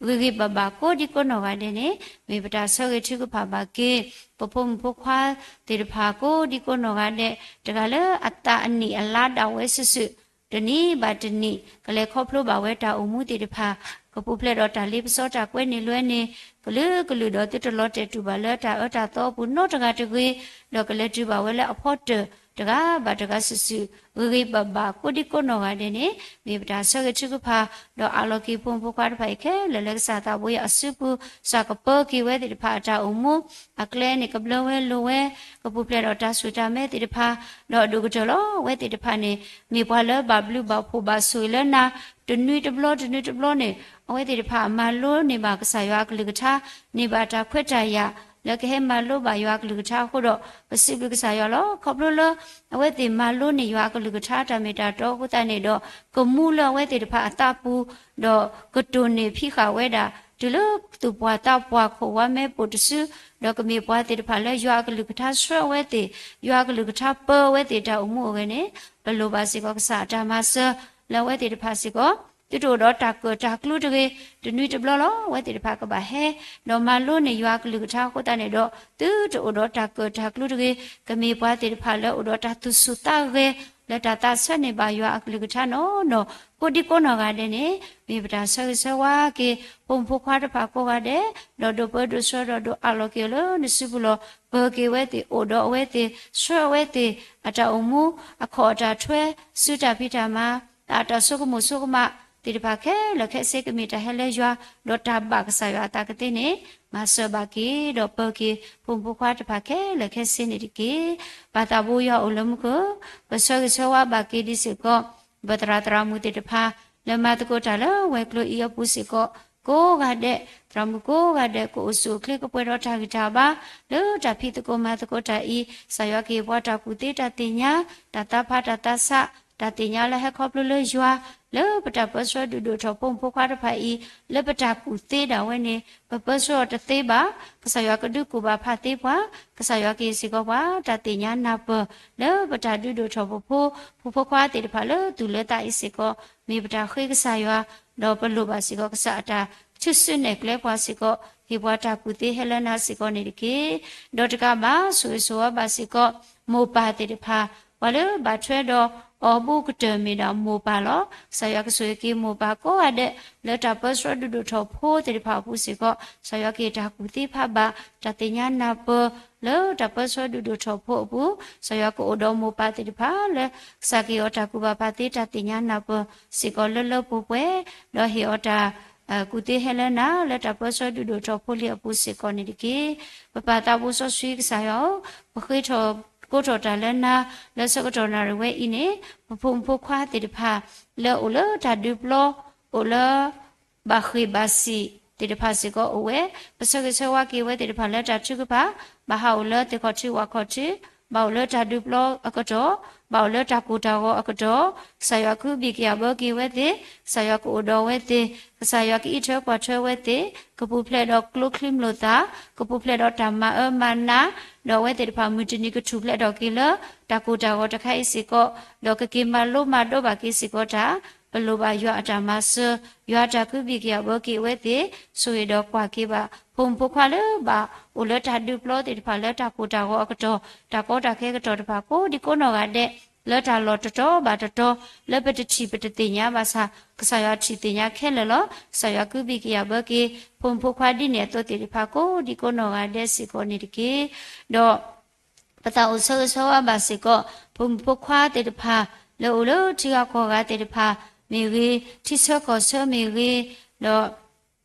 ဂ့ၤဂ့ၤဘၣ်ဘၣ်ကိးဒံကိးနီၢ်ဂၤဒဲးန့ၣ် မ့ၢ်ပတၢ်ဆၢဂ့ၤထုကဖၣ်ဘၣ်က့ၤ ပဖိမုၣ်ဖိခွါသ့ၣ်တဖၣ်ကိးဒံကိးနီၢ်ဂၤဒဲး, တဂၤလၢအသးအနံၣ်အလါဒၣ်ဝဲစုာ်စုာ်, တနံၤဘၣ်တနံၤ ကလဲၤခီဖျိဘၣ်ဝဲတၢ်အိၣ်မူသ့ၣ်တဖၣ်, ကပူၤဖျဲးဒီးတၢ်လ့ပစီတၢ်ကွဲန့ၢ်လွဲန့ၢ် ကလုာ်ကလုာ်ဒီးသုတလီၤတဲာ်တူၢ်ဘၣ်လၢတၢ်အၢတၢ်သီအပူၤနီတဂၤတဂ့ၤ, ဒီးကလဲၤတုၤဘၣ်ဝဲလၢအဖီတၢၣ်တဂၤဘၣ်တဂၤစုာ်စုာ် ဂ့ၤဂ့ၤဘၣ်ဘၣ်ကိးဒံကိးနီၢ်ဂၤဒဲးန့ၣ် မ့ၢ်ပတၢ်ဆၢဂ့ၤထုကဖၣ်, ဒီးအးလီၤက့ၤဖိမုၣ်ဖိခွါတဖၣ်အံၤခဲလၢာ်လၢကစၢ်သးဘိယွၤအစုပူၤ, ကစၢ်ကပၢက့ၤဝဲသ့ၣ်တဖၣ်အတၢ်အိၣ်မူ, အကျဲန့ၣ်ကဘျၢဝဲလိၤဝဲ, ကပူၤဖျဲးဒီးတၢ်ဆူၣ်တၢ်မဲသ့ၣ်တဖၣ်, ဒီးအဒိၣ်ကတၢၢ်လီၤ အဝဲသ့ၣ်တဖၣ်န့ၣ် မ့ၢ်ပှၤလၢဘၣ်ဘျုးဘၣ်ဖှိၣ်ဘၣ်ဆိၣ်ဂ့ၤလၢနၤ, တနွံတဘျီတနွံတဘျီန့ၣ် အဝဲသ့ၣ်တဖၣ်မၤလိန့ၢ်ဘၣ်ကစၢ်ယွၤအကလုၢ်ကထါ, န့ၢ်ဘၣ်တၢ်ခွဲးတၢ်ယာ် လၢကဟဲမၤလိဘၣ်ယွၤအကလုၢ်ကထါအဃိဒီး ပစံးဘျုးကစၢ်ယွၤလီၤ. ခီဖျိလၢ အဝဲသ့ၣ်မၤလိန့ၢ်ယွၤအကလုၢ်ကထါတၢ်မ့ၢ်တၢ်တီအဃိသတးန့ၣ်ဒီး ကမူလၢအဝဲသ့ၣ်တဖၣ်အသးပူၤ, ဒီးကတိၢ်န့ၢ်ဖံးဃာ်ဝဲဒၣ် တုၤလၢသူၣ်ပှၢ်သးပှၢ်ခိၣ်ဝါမဲပိာ်တစု, ဒီးကမ့ၢ်ပှၤသ့ၣ်တဖၣ်လၢယွၤအကလုၢ်ကထါဆှၢအဝဲသ့ၣ်, ယွၤအကလုၢ်ကထါပၢအဝဲသ့ၣ်တၢ်အိၣ်မူအဂီၢ်န့ၣ် ပလိၣ်ဘၣ်စ့ၢ်ကီးကစၢ်အတၢ်မၤစၢၤ လၢအဝဲသ့ၣ်တဖၣ်စ့ၢ်ကီး သုတအိၣ်ဒီးတၢ်ကၢၣ်တၢ်ကျူတဂ့ၤ, တနွံတဘျီလီၤ အဝဲသ့ၣ်တဖၣ်ကဘၣ်ဟဲ ဒီးမၤလိန့ၢ်ယွၤအကလုၢ်ကထါအဃိသတးန့ၣ်ဒီး သုတအိၣ်ဒီးတၢ်ကၢၣ်တၢ်ကျူတဂ့ၤ, ကမ့ၢ်ပှၤသ့ၣ်တဖၣ်လၢအိၣ်ဒီးတၢ်သူၣ်ဆူၣ်သးဂဲၤ လၢတၢ်သးဆၢန့ၢ်ဘၣ်ယွၤအကလုၢ်ကထါနီၢ်နီၢ် ကိးဒံကိးနီၢ်ဂၤဒဲးန့ၣ် မ့ၢ်ပတၢ်ဆၢဂ့ၤဆၢဝါက့ၤ ဖိမုၣ်ဖိခွါတဖၣ်ကိးဂၤဒဲး, ဒီးဒိးပၢဒိးဆှၢဒီးဒိးအးလီၤက့ၤအီၤလၢနစုပူၤလီၤ. ပၢၤက့ၤဝဲသ့ၣ်, အိၣ်ဒီးအဝဲသ့ၣ်, ဆှၢအဝဲသ့ၣ် အတၢ်အိၣ်မူ, အခီၣ်အတၢ်ထွဲ, စုတၢ်ဖံးတၢ်မၤ, အတၢ်ဆိကမိၣ်ဆိကမးသ့ၣ်တဖၣ်ခဲလၢာ်ခဲဆ့ ကမ့ၢ်တၢ်ဟဲလၢယွၤ, ဒီးတၢ်ဘၣ်ကစၢ်ယွၤအသးကသ့န့ၣ် မၤစၢၤဘၣ်က့ၤ ဒီးပၢၤက့ၤ ဖိမုၣ်ဖိခွါတဖၣ်ခဲလၢာ်ခဲဆ့န့ၣ်တက့ၢ်. ပၢ်သးဘိယွၤအိၣ်လၢမူခိၣ်, ပဆၢဂ့ၤဆၢဝါဘၣ်က့ၤဒံးစ့ၢ်ကီး ပသရၣ်သရၣ်မုၣ်သ့ၣ်တဖၣ် လၢမၤသကိးတၢ်လၢဝဲၤကျိၤအံၤအပူၤစ့ၢ်ကီး ကိးဂၤဒဲး, သရၣ်မုၣ်ကိးဂၤဒဲး ကအိၣ်ဆူၣ်အိၣ်ချ့ကပှဲၤဒီးတၢ်ဂံၢ်တၢ်ဘါ လၢတၢ်ဖံးသကိးမၤသကိးတၢ်အံၤ, ကစၢ်ယွၤကဟ့ၣ်ပှၤတၢ်ကူၣ်သ့တၢ်သ့ၣ်ညါ, တၢ်သးဖးတၢ်သးဆး, တၢ်သ့ၣ်ညါလၢဟဲခီဖျိလၢယွၤ, လၢပတၢ်ပၢဆှၢဒုးဒိၣ်ထီၣ်ဖိမုၣ်ဖိခွါတဖၣ်အံၤ, လၢပတၢ်ကူၣ်သ့ဒၣ်ဝဲန့ၣ် ပပၢဆှၢအီၤတသ့ဘၣ်. ကစၢ်ယွၤကဒုးကူၣ်ဘၣ်ဖးသ့ပှၤ, ကစၢ်ယွၤကဟ့ၣ်စ့ၢ်ကီးပှၤ တၢ်သ့ၣ်ညါနၢ်ပၢၢ် လၢပတၢ်ဒုးဒိၣ်ထီၣ်ပဖိ ဖိဖိခွါသ့ၣ်တဖၣ်လၢသူၣ်လၢသးအံၤစ့ၢ်ကီး မ့ၢ်ပတၢ်ဃ့ကစၢ်ယွၤ, ဒီးပလိၣ်ဘၣ်စ့ၢ်ကီးကစၢ်အတၢ်ထုးစုနဲၣ်ကျဲပှၤစ့ၢ်ကီး, ဟ့ၣ်ပှၤတၢ်ကူၣ်သ့ဟဲလၢနၤစ့ၢ်ကီးန့ၣ်တက့ၢ်. ဒီးတကးဘၣ် ဆိၣ်ဂ့ၤဆိၣ်ဝါဘၣ်စ့ၢ်ကီး မိၢ်ပၢ်သ့ၣ်တဖၣ်, ပှၤလၢဘၣ်ထွဲဒီးအီၤဘူးကတၢၢ်မ့ၢ်ဒၣ်မိၢ်ပၢ်လီၤ. ကစၢ်ယွၤကဆိၣ်ဂ့ၤက့ၤမိၢ်ပၢ်ကိးဂၤဒဲး လၢတၢ်ပၢဆှၢဒုးဒိၣ်ထီၣ်ဖိသ့ၣ်တဖၣ်အပူၤစ့ၢ်ကီး, ကစၢ်ယွၤကဟ့ၣ်တၢ်ကူၣ်သ့ဖးဘၣ် တၢ်သ့ၣ်ညါနၢ်ပၢၢ် လၢတၢ်ပၢဆှၢဒုးဒိၣ်ထီၣ်ဖိအပူၤ, ကစၢ်ယွၤကအိၣ်ဒီးမိၢ်ပၢ်သ့ၣ်တဖၣ်လၢ ကစၢ်ကဟ့ၣ်အီၤတၢ်ကူၣ်ဘၣ်ဖးသ့တၢ်သ့ၣ်ညါနၢ်ပၢၢ်စ့ၢ်ကီးလၢလၢပှဲၤပှဲၤ, ဒီးဟ့ၣ်အီၤတၢ် ကူၣ်သ့ဟဲလၢနၤ လၢတၢ်ပၢဆှၢဒုးဒိၣ်ထီၣ်ဖိလံၤအပူၤစ့ၢ်ကီးန့ၣ်တက့ၢ်. ပပၢ်သးဘိစီဆှံကစၢ်ယွၤဧၢ, ပဃ့ထီၣ်ကိးထီၣ်တၢ်လၢနၤ လၢဆၢကတီၢ်နၣ်ရံၣ်ဝဲအံၤန့ၣ်, ပဖိမုၣ်ဖိခွါသ့ၣ်တဖၣ် လၢအိၣ်လၢတၢ်ဒုးပျီ, အိၣ်လၢ ဘၣ်ဃ့ၢ်ဘၣ်စံၣ်သ့ၣ်တဖၣ်စ့ၢ်ကီးအိၣ်ဝဲ, ပဆၢဂ့ၤဆၢဝါက့ၤဝဲသ့ၣ်တဖၣ်လၢတၢ်ထုကဖၣ်, ဘၣ်ဟးအိၣ်လၢသ့ၣ်ခီၣ်ထံးဝၣ်ခီၣ်ထံး, ဘၣ်အိၣ်လၢတၢ်ဒုးပျီအကတီၢ်, ဘၣ်အိၣ်လၢတၢ်ကိၢ်တၢ်ဂီၤအကတီၢ်, ကစၢ်ယွၤကဟုဘံၣ်ကယာ်ဘၢက့ၤဝဲသ့ၣ်, ကစၢ်ယွၤကအိၣ်ဒီးဝဲသ့ၣ်, ကစၢ်ယွၤကအံးထွဲကွၢ်ထွဲဝဲသ့ၣ်, ကပူၤဖျဲးဒီးကျိချံမျိာ်သၣ်, ကပူၤဖျဲးဒီးတၢ်မၤအၢမၤနး, ဒီးအဝဲသ့ၣ်တဖၣ်မုၢ်တနံၤကထူၣ်ဖျဲးထီၣ်က့ၤလၢ တၢ်ကိၢ်တၢ်ဂီၤတခါအံၤစ့ၢ်ကီး, ဒီးကက့ၤမၤလိမၤဒိးဘၣ်က့ၤစ့ၢ်ကီးတၢ်, ပလိၣ်ဘၣ်ယွၤအတၢ်မၤစၢၤ, ယွၤအတၢ်ကဟုဘံၣ်ကယာ်ဘၢက့ၤဝဲသ့ၣ်, ဆိၣ်ဂ့ၤဒီးကွၢ်က့ၤဘၣ် ဖိမုၣ်ဖိခွါလၢဘၣ်အိၣ်လၢတၢ်ဒုးပျီသ့ၣ်တဖၣ်လၢတၢ်ကိၢ်တၢ်ဂီၤအကတီၢ်, တၢ်ကီတၢ်ခဲကတီၢ်တဖၣ်ကိးဒံကိးနီၢ်ဂၤဒဲး, လၢတၢ်လီၢ်တတီၤဘၣ်တတီၤ, လၢပတထံၣ်ပတသ့ၣ်ညါဘၣ်ဆၣ်, ကစၢ်ယွၤထံၣ်သ့ၣ်ညါခဲလၢာ်လီၤ. ကစၢ်ယွၤကဟုဘံၣ်ကယာ်ဘၢက့ၤ ဖိမုၣ်ဖိခွါဒ်န့ၣ်အသိးသ့ၣ်တဖၣ်ကိးဒံကိးနီၢ်ဂၤဒဲးစ့ၢ်ကီးန့ၣ်တက့ၢ်. ဒီး ပသးအိၣ်ဆၢဂ့ၤဆၢဝါဘၣ်စ့ၢ်ကီး ဖိမုၣ်ဖိခွါသ့ၣ်တဖၣ် လၢအိၣ်လၢထံဂၤကီၢ်ဂၤသ့ၣ်တဖၣ်မ့ၢ်ဂ့ၤ, ထံဆၢကီၢ်ဆၢမ့ၢ်ဂ့ၤ, ဒီး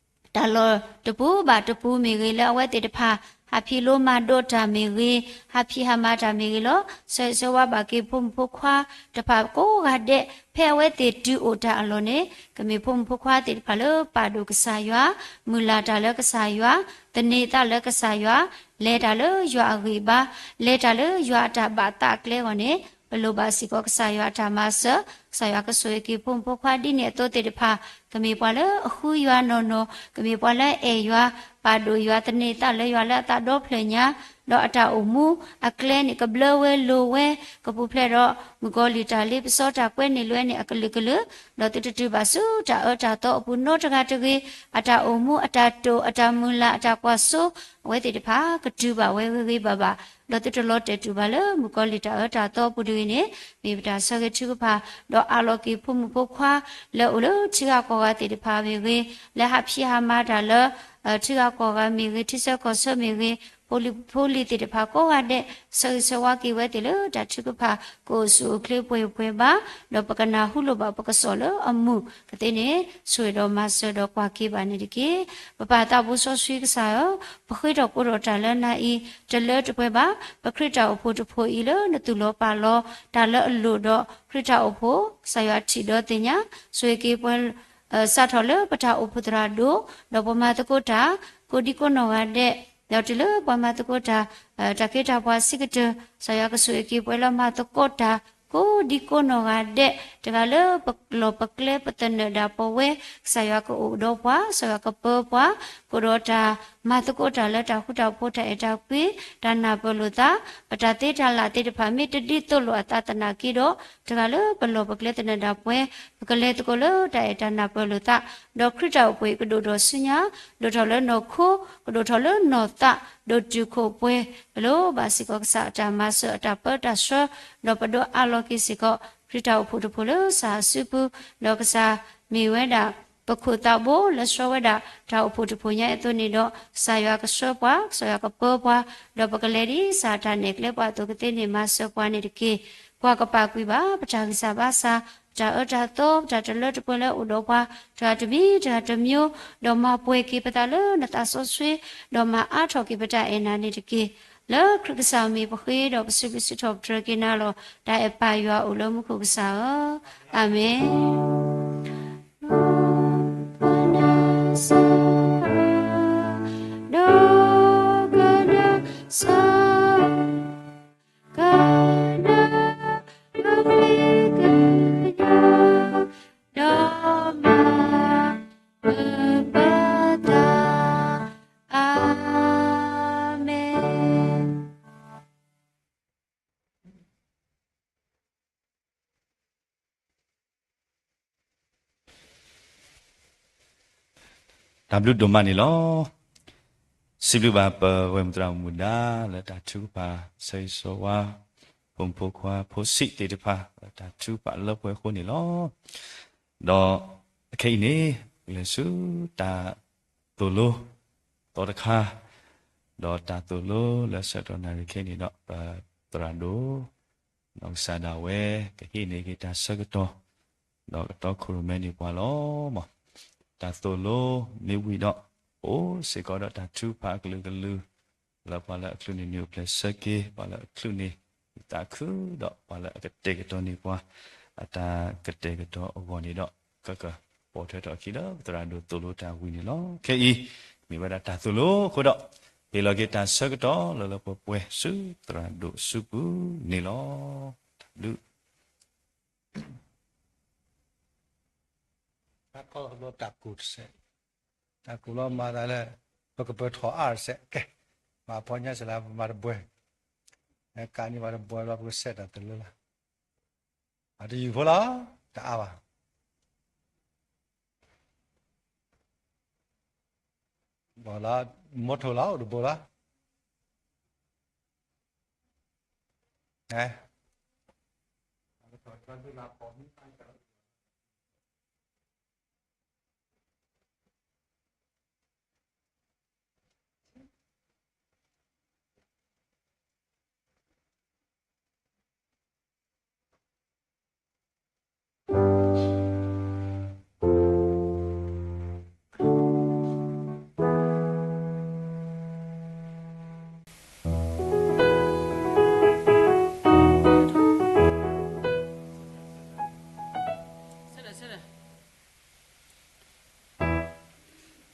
တၢ်လီၢ်တပူၤဘၣ်တပူၤမ့ၢ်ဂ့ၤ, လၢအဝဲသ့ၣ်တဖၣ် ဟးဖံးလိမၤဒိးတၢ်မ့ၢ်ဂ့ၤ, ဟးဖံးဟးမၤတၢ်မ့ၢ်ဂ့ၤလီၤ. ဆၢဂ့ၤဆၢဝါဘၣ်က့ၤဖိမုၣ်ဖိခွါတဖၣ်ကိးဂၤဒဲး, ဖဲအဝဲသ့ၣ်တုၤအိၣ်တၢ်အလီၢ်န့ၣ်, ကမ့ၢ်ဖိမုၣ်ဖိခွါသ့ၣ်တဖၣ်လၢပာ်ဒိၣ်ကစၢ်ယွၤ, မုၢ်လၢ်တၢ်လၢကစၢ်ယွၤ, သန့ၤသးလၢကစၢ်ယွၤ, လဲၤတၢ်လၢယွၤအဂံၢ်ဘါ, လဲၤတၢ်လၢယွၤအတၢ်ဘၣ်သးအကျဲအဂီၢ်န့ၣ်, ပလိၣ်ဘၣ်စ့ၢ်ကီးကစၢ်ယွၤအတၢ်မၤစၢၤ, ကစၢ်ယွၤကဆိၣ်ဂ့ၤက့ၤဖိမုၣ်ဖိခွါဒ်န့ၣ်အသိးသ့ၣ်တဖၣ်, ကမ့ၢ်ပှၤလၢအဃုယွၤနီၢ်နီၢ်, ကမ့ၢ်ပှၤလၢအအဲၣ်ယွၤ, ပာ်ဒိၣ်ယွၤ, သန့ၤသးလၢယွၤလၢအသးဒီဖျၢၣ်ညါ, ဒီးအတၢ်အိၣ်မူအကျဲန့ၣ် ကဘျၢဝဲလိၤဝဲ, ကပူၤဖျဲးဒီးမုၣ်ကီၤလံၢ်တၢ်လ့ပစီတၢ်ကွဲန့ၢ်လွဲန့ၣ်အကလုာ်ကလုာ်, ဒီးသုတတုၤဘၣ်ဆူတၢ်အၢတၢ်သီအပူၤနီတဂၤတဂ့ၤ, အတၢ်အိၣ်မူအတၢ်တိာ်အတၢ်မုၢ်လၢ်အတၢ်ကွၢ်စိ, အဝဲသ့ၣ်တဖၣ်ကတုၤဘၣ်ဝဲဂ့ၤဂ့ၤဘၣ်ဘၣ်, ဒီးသုတလီၤတဲာ်တူာ်ဘၣ်လၢမုၣ်ကီၤလံၢ်တၢ်အၢတၢ်သီအပူၤတဂ့ၤန့ၣ်, မ့ၢ်ပတၢ်ဆၢဂ့ၤထုကဖၣ်, ဒီးအးလီၤက့ၤဖိမုၣ်ဖိခွါ လၢအိၣ်လၢထံဂၤကီၢ်ဂၤသ့ၣ်တဖၣ်မ့ၢ်ဂ့ၤ, လၢဟးဖံးဟးမၤတၢ်လၢ ထံဂၤကီၢ်ဂၤမ့ၢ်ဂ့ၤ, ထံဆၢကီၢ်ဆၢမ့ၢ်ဂ့ၤ, ဖိလံၤဖိလံၤသ့ၣ်တဖၣ်ကိးဂၤဒဲး, ဆၢဂ့ၤဆၢဝါက့ၤဝဲသ့ၣ်လၢတၢ်ထုကဖၣ် ကအိၣ်ဆူၣ်အိၣ်ချ့ပှဲၤပှဲၤဘၣ်, ဒီးပကနၢ်ဟူလိာ်ဘၣ်ပကစီၣ်လၢအမုာ်ကသ့န့ၣ်, ဆိၣ်ဂ့ၤဒီးမၤစၢၤဒီးကွၢ်က့ၤဘၣ်န့ၣ်တက့ၢ်. ပပၢ်သးဘိစီဆှံကစၢ်ဧၢ, ပဃ့ထီၣ်ကိးထီၣ်တၢ်လၢနၤအံၤ တလၢတပှဲၤဘၣ်, ပခရံာ်တၢ်အိၣ်ဖှိၣ်တဖှိၣ်အံၤလၢနသူၣ်လီၤပာ်လီၤ တၢ်လၢအလိၣ်ဒီးခရံာ်တၢ်အိၣ်ဖှိၣ်, ကစၢ်ယွၤထံၣ်ဒီးသ့ၣ်ညါ, ဆိၣ်ဂ့ၤက့ၤပှၤ စးထီၣ်လၢပတၢ်အိၣ်ဖှိၣ်သရၣ်ဒိၣ်, ဒီးပမၤသကိးတၢ် ကိးဒံကိးနီၢ်ဂၤဒဲး, ဒီးတုၤလၢပှၤမၤသကိးတၢ် တၢ်ခ့တၢ်ပှၤဆံးကတၢၢ်, ကစၢ်ယွၤကဆိၣ်ဂ့ၤက့ၤပှၤလၢမၤသကိးတၢ် ကိးဒံကိးနီၢ်ဂၤဒဲး, တဂၤလၢပလီၢ်ပကျဲပသနၢၣ်ဒၣ်ပဝဲ, ကစၢ်ယွၤကအိၣ်ဒီးပှၤ, ကစၢ်ယွၤကပၢပှၤ, ကအိၣ်ဒီးတၢ်မၤသကိးတၢ်လၢတၢ်ဃူတၢ်ဖိးတၢ်အဲၣ်တၢ်ကွံ, တၢ်နၢ်ပၢၢ်လိာ်သး, ပတၢ်သ့တၢ်လၢ်သ့ၣ်တဖၣ်မ့ၢ်တဒ်သိးလိာ်အသးသနာ်က့ဒီး, တဂၤလၢပလီၢ်ပကျဲသနၢၣ်ဒၣ်ပဝဲ, ပကလဲၤသကိးလၢတၢ်အဲၣ်တၢ်နၢ်ပၢၢ်လိာ်သး, ဒီးခရံာ်တၢ်အိၣ်ဖှိၣ်အံၤကဒိၣ်ထီၣ်ဆူညါ, ဒိၣ်ထီၣ်လၢနီၢ်ခိ, ကဒိၣ်ထီၣ်လၢနီၢ်သး, ဒိၣ်တုာ်ခိၣ်ပှဲၤ, ပလိၣ်ဘၣ်စ့ၢ်ကီးကစၢ်အတၢ်မၤစၢၤအတၢ်ပၢတၢ်ဆှၢ, ဒီးပဒိးအးလီၤက့ၤစ့ၢ်ကီး ခရံာ်တၢ်အိၣ်ဖှိၣ်တဖှိၣ်လၢကစၢ်အစုပူၤ, ဒီးကစၢ်မ့ၢ်ဝဲဒၣ် ပခိၣ်သးဘိလၢဆှၢဝဲဒၣ်တၢ်အိၣ်ဖှိၣ်တဖှိၣ်ညါအသိးန့ၣ်ဒီး, ကစၢ်ယွၤကဆှၢပှၤ, ကစၢ်ယွၤကပၢပှၤ, ဒီးပကလဲၤဒ်ကစၢ်တၢ်နဲၣ်ကျဲပှၤအသိးကသ့န့ၣ် မၤစၢၤပှၤန့ၣ်တက့ၢ်. ကွၢ်ကပာ်ကွံာ်ဘၣ် ပတၢ်ဂံၢ်စၢ်ဘါစၢ်, ပတၢ်အၢတၢ်သီ, ပတၢ်တလၢတပှဲၤလၢအိၣ်ဒီးပှၤ, တဂၤတမံၤတဂၤတမံၤ, ဒီးမၤပှဲၤက့ၤပသးလၢနသးစီဆှံ, ဒီးမၤအါထီၣ်က့ၤပတၢ်အဲၣ်နၤန့ၣ်တက့ၢ်. လၢခရံာ်ကစၢ်အမံၤပဃ့ဒီးပစံးဘျုးစံးထီၣ်ပတြၢၤက့ၤနၤလီၤ. တၢ်အဲၣ်ပၢ်ယွၤအိၣ်လၢမူခိၣ်ကစၢ်ဧၢ, အၤမ့ၣ်. တၢ်ဘျုးဒိၣ်မးန့ၣ်လီၤ. စံးဘျုးဘၣ်ပဝဲၢ်မုၢ်သရၣ်မုၣ်ဒါ လၢတၢ်ထုကဖၣ် ဆၢဂ့ၤဆၢဝါ ဖိမုၣ်ဖိခွါဖိဆံးသ့ၣ်တဖၣ် လၢတၢ်ထုကဖၣ်လၢပှဲၤအဃိန့ၣ်လီၤ. ဒီးခဲအံၤန့ၣ် လဲၤဆူတၢ်သိၣ်လိ သီတခါ, ဒီးတၢ်သိၣ်လိလၢဆၢကတီၢ်နၣ်ရံၣ်ခဲအံၤန့ၣ်ဒီး ပသရၣ်ဒိၣ် နီၢ်ကစၢ်ဒၣ်ဝဲ ကဟံးန့ၢ်က့ၤတၢ်ဆၢကတီၢ် ဒီးကတီခိၣ်ရိၣ်မဲန့ၢ်ပှၤလီၤ. တၢ်သိၣ်လိမ့ၢ်ဝံၤဒီး အိၣ်စ့ၢ်ကီးဒီးတၢ်ထုကဖၣ်အကလုာ်ကလုာ် လၢပှၤလၢအချုးန့ၢ်နံၣ်အိၣ်ဖျဲၣ်ဆၢက့ၤ, ပှၤလၢအချုးန့ၢ်သးခု, ဒီးပှၤလၢအကတဲာ်ကတီၤန့ၢ်ပှၤ အတၢ်ကတဲာ်ကတီၤအဂီၢ်န့ၣ်ဒီး ကကပိာ်ထွဲထီၣ်အခံလၢ ပသရၣ်ဒိၣ်သိၣ်လိတၢ်ဝံၤန့ၣ်လီၤ. ခဲအံၤ မ့ၢ်ဝဲဒၣ်တၢ်သိၣ်လိအဃိဒီး ဟ့ၣ်လီၤက့ၤတၢ်ဆၢကတီၢ်လၢလၢပှဲၤပှဲၤဆူသရၣ်ဒိၣ်အစုပူၤန့ၣ်လီၤ. တၢ်ဘျုး တၢ်ကူၣ်တစဲး, တၢ်ကူၣ်လီၤမၤသးလၢ ပကပၢၤထီၣ်အါတစဲး, ကဲ, မၤဖီညါစ့ၢ်လၢပမၤတဘှဲ, ကးန့ၢ်ပှၤတဘှဲလီၤ ပကစဲးတၢ်တလၢလၢ, အတယူၢ်ဖိလီၤ, တအါဘၣ်, ဘၣ်လီၤ, မိၢ်ထိၣ်လီၤ အိၣ်တဘိလီၤ.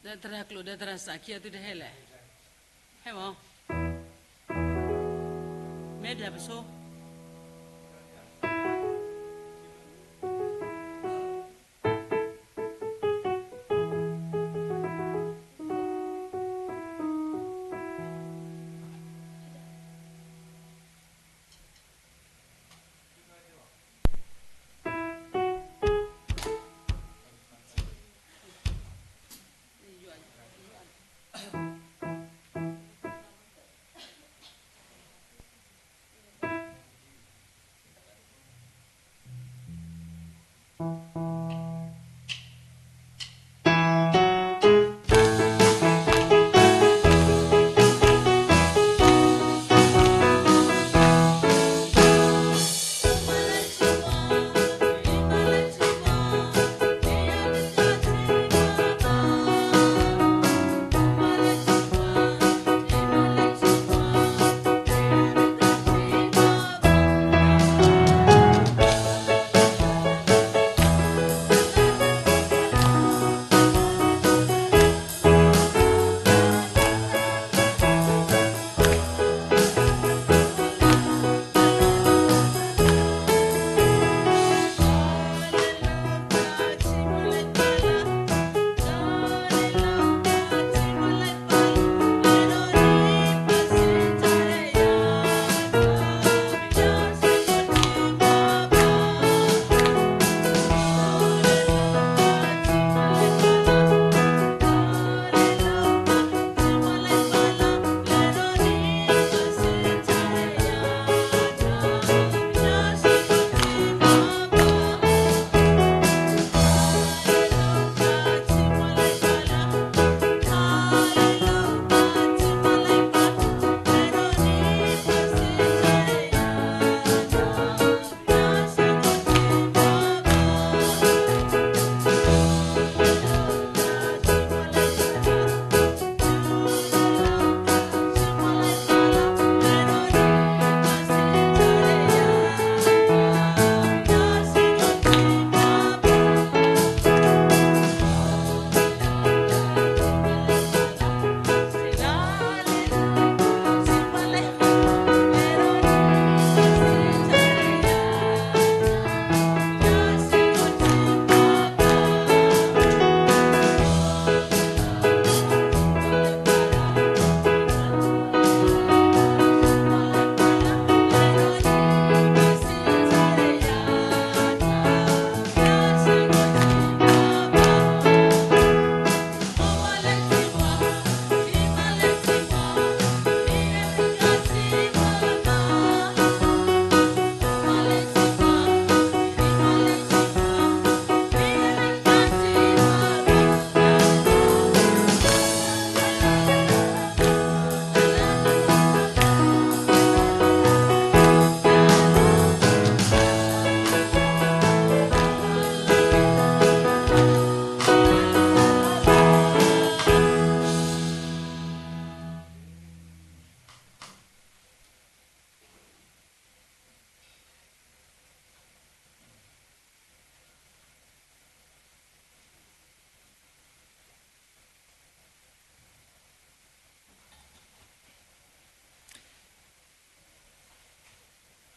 ဒီးသရၣ်ကျိာ်ဒီးသရၣ်စးခံအသုတဟဲလဲၣ်, ဟဲမၢ်, မဲဘၣ်ပဆိ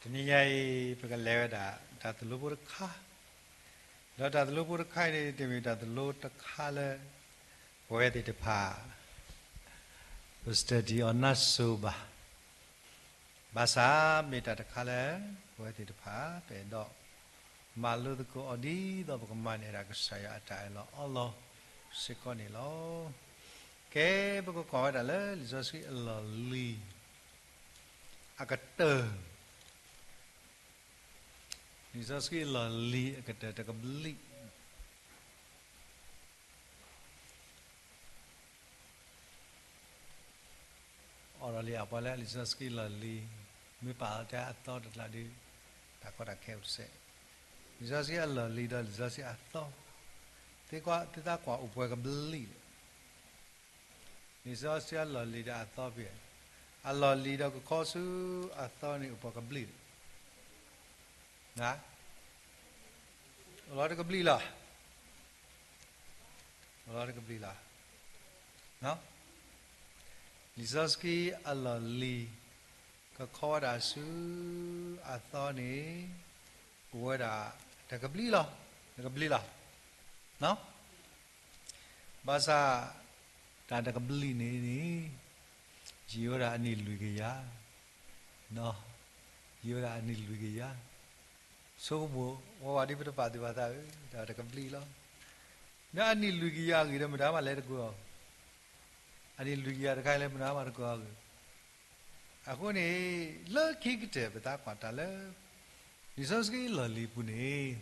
တနံၤညါအံၤ ပကလဲၤဝဲဒၣ် တၢ်သိၣ်လိဖိတခါ, ဒီးတၢ်သိၣ်လိဖိတခါအံၤန့ၣ် တမ့ၢ်တၢ်သိၣ်လိတခါလၢ ပဝဲသ့ၣ်တဖၣ် ပ study အီၤနါစိၤဘၣ်. ဘၣ်ဆၣ်မ့ၢ်တၢ်တခါလၢ ပဝဲသ့ၣ်တဖၣ် ပအဲၣ်ဒိး မၤလိသကိးအီၤဒ်သိးပကမၤန့ၢ်ဒၣ်ကစၢ်ယွၤအတၢ်အၢၣ်လီၤအီလီၤစ့ၢ်ကီးန့ၣ်လီၤ. ကဲ ပကကွၢ်ဝဲဒၣ်လၢလံာ်စီဆှံအလီၢ်လံၤ အကတၢၢ်, လံာ်စီဆှံအလီၢ်လံၤအကတၢၢ်တကဘျံး အိးထီၣ်လံအပှၤလၢလံာ်စီဆှံအလီၢ်လံၤ, မ့ၢ်ပာ်လီၤတဲအသီတကျါဒီး တၢ်ကီတၢ်ခဲအိၣ်တစဲး, လံာ်စီဆှံအလီၢ်လံၤဒီးလံာ်စီဆှံအသီ, သ့ကွၢ်သ့သးကွၢ်အိၣ်ပှဲၤကဘျံးလဲၣ်. လံာ်စီဆှံအလီၢ်လံၤဒီးအသီဖဲ, အလီၢ်လံၤဒီးကခီဆူအသီန့ၣ်အိၣ်ပှဲၤကဘျံးလဲၣ်. အိၣ်လီၤတကဘျံးလီၤ. အိၣ်လီၤတကဘျံးလီၤ. လံာ်စီဆှံအလီၢ်လံၤ ကခီဝဲဒၣ်ဆူအသီန့ၣ် အိၣ်ဝဲဒၣ်တကဘျံးလီၤ. တကဘျံးလီၤ. ဘၣ်ဆၣ် တၢ်တကဘျံးန့ၣ်န့ၣ် ယံာ်ဝဲဒၣ်အနံၣ်လွံၢ်ကယၤ, ယံာ်ဝဲဒၣ်အနံၣ်လွံၢ်ကယၤ, ဆိကမိၣ်ဝဲဝဲဒ်ပတပာ်သူၣ်ပာ်သးဧၢ, တၢ်တကဘျံးလီၤ. ဒီးအနံၣ်လွံၢ်ကယၤအဂ့ၢ်ဒီးမတၤမးလဲၤတကိးအီၤ, အနံၣ်လွံၢ်ကယၤတခါအံၤလၢမတၤမးတကိးအီၤအဂ့ၢ်. အဃိန့ၣ် လၢခံကတၢၢ်ပသးကွၢ်တၢ်လၢ လံာ်စီဆှံအလီၢ်လံၤပူၤန့ၣ်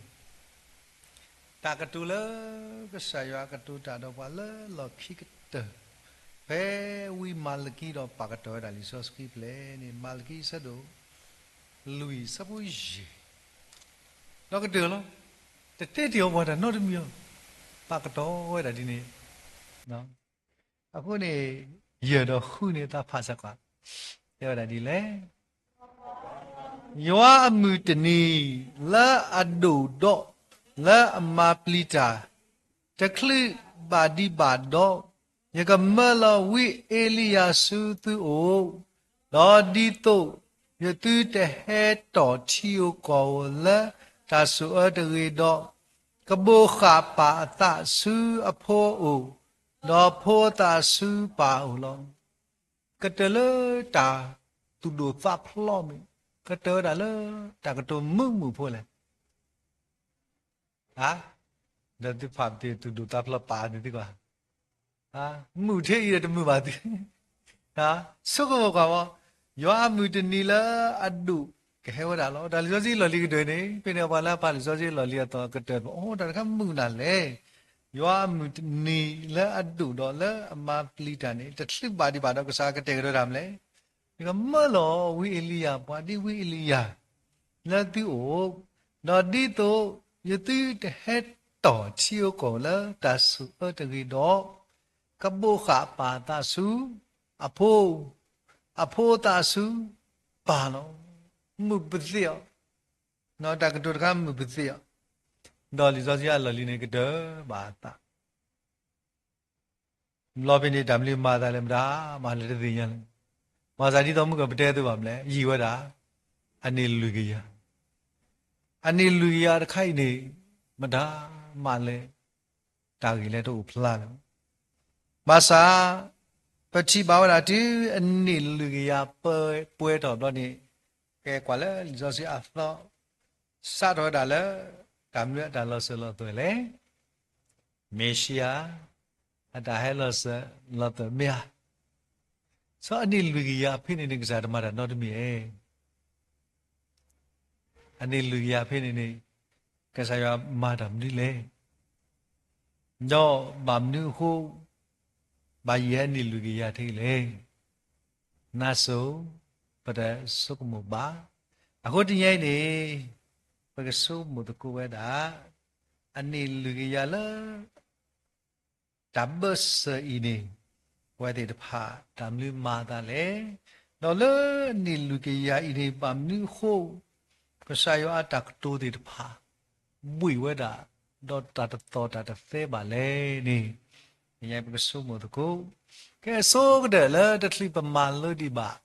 တၢ်ကတိၤလၢ ကစၢ်ယွၤကတိၤတၢ်ဒီးပှၤလၢလီၢ်ခံကတၢၢ်, ဖဲဝံမၤလကံဒီးပာ်ကတီၢ်ဝဲဒၣ်လံာ်စီဆှံဖျၢၣ်န့ၣ် မၤလကံအဆၢဒိၣ်လွံၢ်အဆၢဖိယဲၢ်, ဒီးကတၢၢ်လီၤ. တတဲတ့ၢ်အီၤပှၤတၢ်နီတမံၤအီၤ, ပာ်ကတီၢ်ဝဲဒၣ်ဒ်န့ၣ် အဃိန့ၣ် ယဲၢ်ဒီးဃုန့ၣ် သးဖးစ့ၢ်ကီး, တဲဝဲဒၣ်ဒ်လဲၣ်. ယွၤအမုၢ်တနံၤလၢအဒိၣ်ဒီး လၢအမၤပျံၤတၢ် တချုးဘၣ်ဒံးဘၣ်ဒီး, ယကမၢလီၤဝံအ့လံယၤဆူသုအိၣ်, ဒီးဒ်သိးယသုတဟဲတီၢ်ထံဧိၤကီၢ်ဧိၤလၢတၢ်ဆိၣ်အၢတဂ့ၤဒီး, ကဘိးဃာ်ပၢ်အသးဆူအဖိအအိၣ်, ဒီးဖိသးဆူပၢ်အအိၣ်လီၤ. ကတၢၢ်လၢတၢ်သူၣ်ဒိၣ်သးဖျိးမ့ၢ်, ကတၢၢ်ဝဲဒၣ်လၢတၢ်ကတိၤမုာ်မုာ်ဖိလဲၣ်. ဒီးသုဖးပတ့ၢ်သူၣ်ဒိၣ်သးဖျိးပာ်သုသံကွၢ်, မုာ်ထဲအံၤဒီးတမုာ်ဘၣ်သု, ဆိကမိၣ်ကွၢ်ဝဲ, ယွၤအမုၢ်တနံၤလၢအဒိၣ် ကဟဲဝဲဒၣ်လီၤ. တၢ်လံာ်စီဆှံအလီၢ်လံၤကတၢၢ်န့ၣ် ဖဲန့ၣ်ပှၤလၢအဖးလံာ်စီဆှံအလီၢ်လံၤအသီကတၢၢ်, အိ တၢ်တခါမုာ်နၤလဲၣ်. ယွၤအမုၢ်တနံၤလၢအဒိၣ်ဒီးလၢအမၤပျံၤတၢ်န့ၣ် တချုးဘၣ်ဒံးဘၣ်ဒီးကစၢ်ကတဲာ်ကတီၤတၢ်မနုၤလဲၣ်. ယကမၢလီၤဝံအ့လံယၤ, ပှၤဒ်ဝံအ့လံယၤ လၢသုအိၣ်, ဒီးဒ်သိးယသုတဟဲတီၢ်ထံဧိၤကီၢ်ဧိၤလၢတၢ်ဆိၣ်အၢတဂ့ၤဒီး, ကဘိးဃာ်ပၢ်သးဆူအဖိ, အဖိသးဆူပၢ်လီၤ. မုာ်ပသ့အီၤ, တၢ်ကတိၤတခါမုာ်ပသ့အီၤ, ဒီးလံာ်စီဆှံအလီၢ်လံၤန့ၣ်ကတၢၢ်ဘၣ်အသး ဘျီဖဲန့ၣ်တၢ်မနုၤမၤသးလဲၣ်မတၤမၤလဲၣ်တသ့ၣ်ညါလဲၣ်. ဘၣ်ဆၣ်ဒ်သိးမုၢ်ကပတဲသိးဘၣ်မနုၤလဲၣ် ယံာ်ဝဲဒၣ် အနံၣ်လွံၢ်ကယၤ, အနံၣ်လွံၢ်ကယၤတခါအံၤန့ၣ် မတၤမၤလဲၣ် တၢ်ဂ့ၢ်လၢတအိၣ်ဖျါလၢၤ. ဘၣ်ဆၣ် ပထံၣ်ဘၣ်ဝဲဒၣ်တုၤအနံၣ်လွံၢ်ကယၤပှဲၤထီၣ်ဘျီန့ၣ် ကဲကွၢ်လၢလံာ်စီဆှံအသီ စးထီၣ်ဝဲဒၣ်လၢ တၢ်မနုၤအတၢ်လီၤစၢၤလီၤသွဲၣ်လဲၣ်. မ့ၣ်ၡံအၤ အတၢ်ဟဲလီၤစၢၤလီၤသွဲၣ်မ့ၢ်ဧါ. ဆၢအနံၣ်လွံၢ်ကယၤဖဲန့ၣ်န့ၣ် ကစၢ်တမၤတၢ်နီတမံၤဧါ. အနံၣ်လွံၢ်ကယၤဖဲန့ၣ်န့ၣ် ကစၢ်ယွၤမၤတၢ်မနုၤလဲၣ်. ဒီးဘၣ်မနုၤအဃိ ဘၣ်ယံာ်အနံၣ်လွံၢ်ကယၤထဲလဲၣ်. နါစိၤ ပတဆိကမိၣ်ဘၣ်. အဃိတနံၤအံၤန့ၣ် ပကဆိကမိၣ်သကိးဝဲဒၣ် အနံၣ်လွံၢ်ကယၤလၢ တၢ်ဘၢၣ်စၢၤအံၤန့ၣ် ပဝဲသ့ၣ်တဖၣ်တၢ်မနုၤမၤသးလဲၣ်. ဒီးလၢအနံၣ်လွံၢ်ကယၤအံၤန့ၣ် ဘၣ်မနုၤအဃိ ကစၢ်ယွၤအတၢ်ကတိၤသ့ၣ်တဖၣ် ဘှံးဝဲဒၣ် ဒီးတၢ်တသီၣ်တၢ်တသဲဘၣ်လဲၣ်န့ၣ် ပကဆိကမိၣ်သကိး. ကဲအဆိကတၢၢ်လၢတချုးပမၤလိဒံးဘၣ်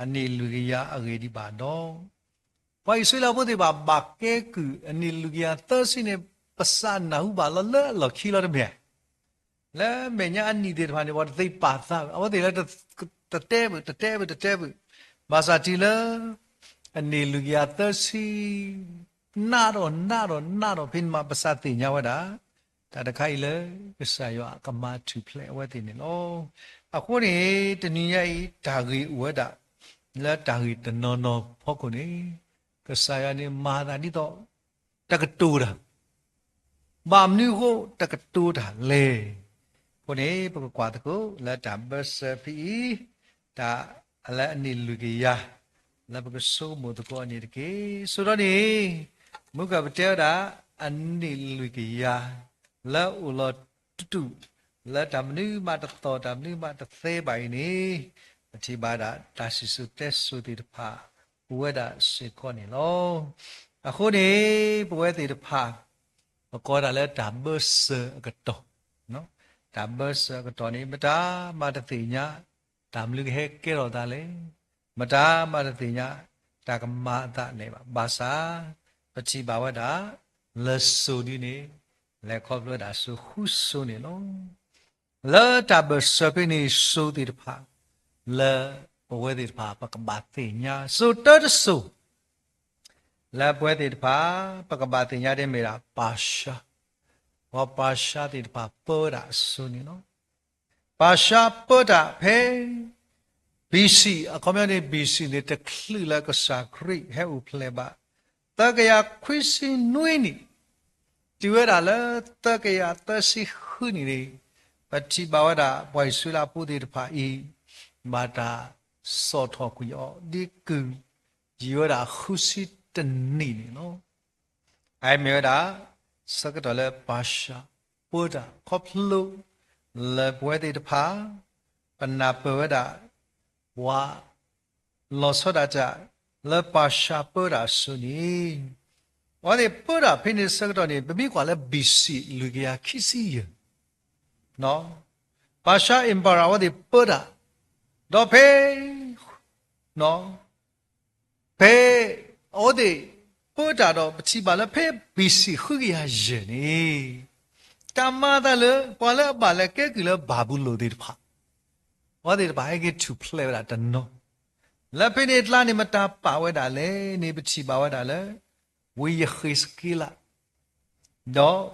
အနံၣ်လွံၢ်ကယၤအဂ့ၢ်ဒံးဘၣ်ဒီး ပှၤအံၣ်စရ့လးဖိသ့ၣ်တဖၣ် ဘၣ်ကဲကုၢ်အနံၣ်လွံၢ်ကယၤသၢဆံန့ၣ် ပစးနၢ်ဟူဘၣ်လီၤလၢအလီၢ်ခံလီၤတမ့ၢ်ဧါ. လၢမဲာ်ညါအနံၣ်သ့ၣ်တဖၣ်န့ၣ် ပှၤတသ့ပာ်သးဘၣ်, အဝဲသ့ၣ်လၢ တတဲဘၣ် တတဲဘၣ် တတဲဘၣ်, ဘၣ်ဆၣ်တုၤလၢ အနံၣ်လွံၢ်ကယၤသၢဆံ နးထီၣ်နးထီၣ်နးထီၣ်ဖဲန့ၣ်မး ပစးသ့ၣ်ညါဝဲဒၣ် တၢ်တခါအံၤလၢ ကစၢ်ယွၤကမၤထူၣ်ဖျဲးအဝဲသ့ၣ်န့ၣ်လီၤ. အဃိန့ၣ် တနံၤညါအံၤ တၢ်ဂ့ၢ်အိၣ်ဝဲဒၣ် လၢတၢ်ဂ့ၢ်တနီၤနီၤဖီခိၣ်န့ၣ် ကစၢ်ယွၤန့ၣ်မၤသးဒ်သိး တကတိၤတၢ် ဘၣ်မနုၤအဃိတကတိၤတၢ်လဲၣ်. အဃိန့ၣ် ပကကွၢ်သကိးလၢတၢ်ဘၢစၢၤဖဲအံၤ, တၢ်လၢအနံၣ်လွံၢ်ကယၤ လၢပကဆိကမိၣ်သကိးအီၤန့ၣ်တက့ၢ်. ဆိဒီးန့ၣ် မုၢ်ကၢ်ပတဲဝဲဒၣ် အနံၣ်လွံၢ်ကယၤ လၢအိၣ်လီၤတူၢ် လၢတၢ်မနုၤမးတသီၣ် တၢ်မနုၤမးတသဲဘၣ်အံၤန့ၣ် ပထံၣ်ဘၣ်ဒၣ်တၢ်စံၣ်စိၤတဲစိၤသ့ၣ်တဖၣ် အိၣ်ဝဲဒၣ်စ့ၢ်ကီးန့ၣ်လီၤ. အဃိန့ၣ် ပဝဲသ့ၣ်တဖၣ် ပကိးတၢ်လၢတၢ်ဘၢစၢၤအကတီၢ်, တၢ်ဘၢစၢၤအကတီၢ်န့ၣ် မတၤမးတသ့ၣ်ညါ တၢ်မနုၤကဟဲကဲထီၣ်သးလဲၣ်, မတၤမးတသ့ၣ်ညါ တၢ်ကမၤအသးလဲၣ်ဘၣ်. ဘၣ်ဆၣ် ပထံၣ်ဘၣ်ဝဲဒၣ် လၢစိၤဒ်န့ၣ် လဲၤခီဖျိဝဲဒၣ်စိၤဃုစိၤန့ၣ်လီၤ. လၢတၢ်ဘၢၣ်စၢၤဖဲန့ၣ်စိၤသ့ၣ်တဖၣ် လၢပဝဲသ့ၣ်တဖၣ် ပကဘၣ်သ့ၣ်ညါ စိၤတၢတစိၤ လၢပဝဲသ့ၣ်တဖၣ် ပကဘၣ်သ့ၣ်ညါဒ်မ့ၢ်ဒၣ် ပၢ်ၡါ, ပှၤပၢ်ၡါသ့ၣ်တဖၣ်ပၢဝဲဒၣ်အစိၤန့ၣ်လီၤ. ပၢ်ၡါပၢတၢ်ဖဲ ဘံၣ်စံၣ် အခီပညီန့ၣ် ဘံၣ်စံၣ်န့ၣ် တချုးလၢကစၢ်ခရံာ်ဟဲအိၣ်ဖျဲၣ်ဘၣ် သၢကယၤခွံဆံနွံနံၣ်, တုၤဝဲဒၣ်လၢ သၢကယၤသၢဆံဃုနံၣ်န့ၣ် ပထံၣ်ဘၣ်ဝဲဒၣ် ပှၤအံၣ်စရ့လးဖိသ့ၣ်တဖၣ်အံၤ ဘၣ်တၢ်စိာ်ထီၣ်ကွံာ်အီၤ ဒ်ကုၢ် ယံာ်ဝဲဒၣ်ဃုဆံတနံၣ်န့ၣ်လီၤ. အမ့ၢ်ဝဲဒၣ် ဆၢကတီၢ်လၢပၢ်ၡါပၢတၢ်ခီဖျိ လၢပဝဲသ့ၣ်တဖၣ် ပနၢ်ပၢၢ်ဝဲဒၣ် ပှၤ လီၤဆီဒၣ်တၢ် လၢပၢ်ၡါပၢတၢ်အစိၤန့ၣ် အဝဲသ့ၣ်ပၢတၢ်ဖဲန့ၣ်ဆၢကတီၢ်န့ၣ် ပမ့ၢ်ကွၢ်လၢ ဘံၣ်စံၣ် လွံၢ်ကယၤခံဆံယဲၢ် ပၢ်ၡါ empire အဝဲသ့ၣ်ပၢတၢ် ဒီးဖဲ ဖဲ အဝဲသ့ၣ်ပၢတၢ်ဒီး ပထံၣ်ဘၣ်လၢဖဲ ဘံၣ်စံၣ် ဃုကယၤယဲၢ်န့ၣ် တၢ်မၤအသးလၢ ပှၤလၢအဘၣ်လဲၤကဲကုၢ်လၢဘၤဘူလိၣ်သ့ၣ်တဖၣ် အဝဲသ့ၣ်တဖၣ်ဟဲက့ၤထူၣ်ဖျဲးဝဲဒၣ်တနီၤ လၢဖဲန့ၣ်အကျါန့ၣ် မတၤပာ်ဝဲဒၣ်လဲၣ်န့ၣ် ပထံၣ်ဘၣ်ဝဲဒၣ်လၢ ဝံယဃ့းစက့လး ဒီး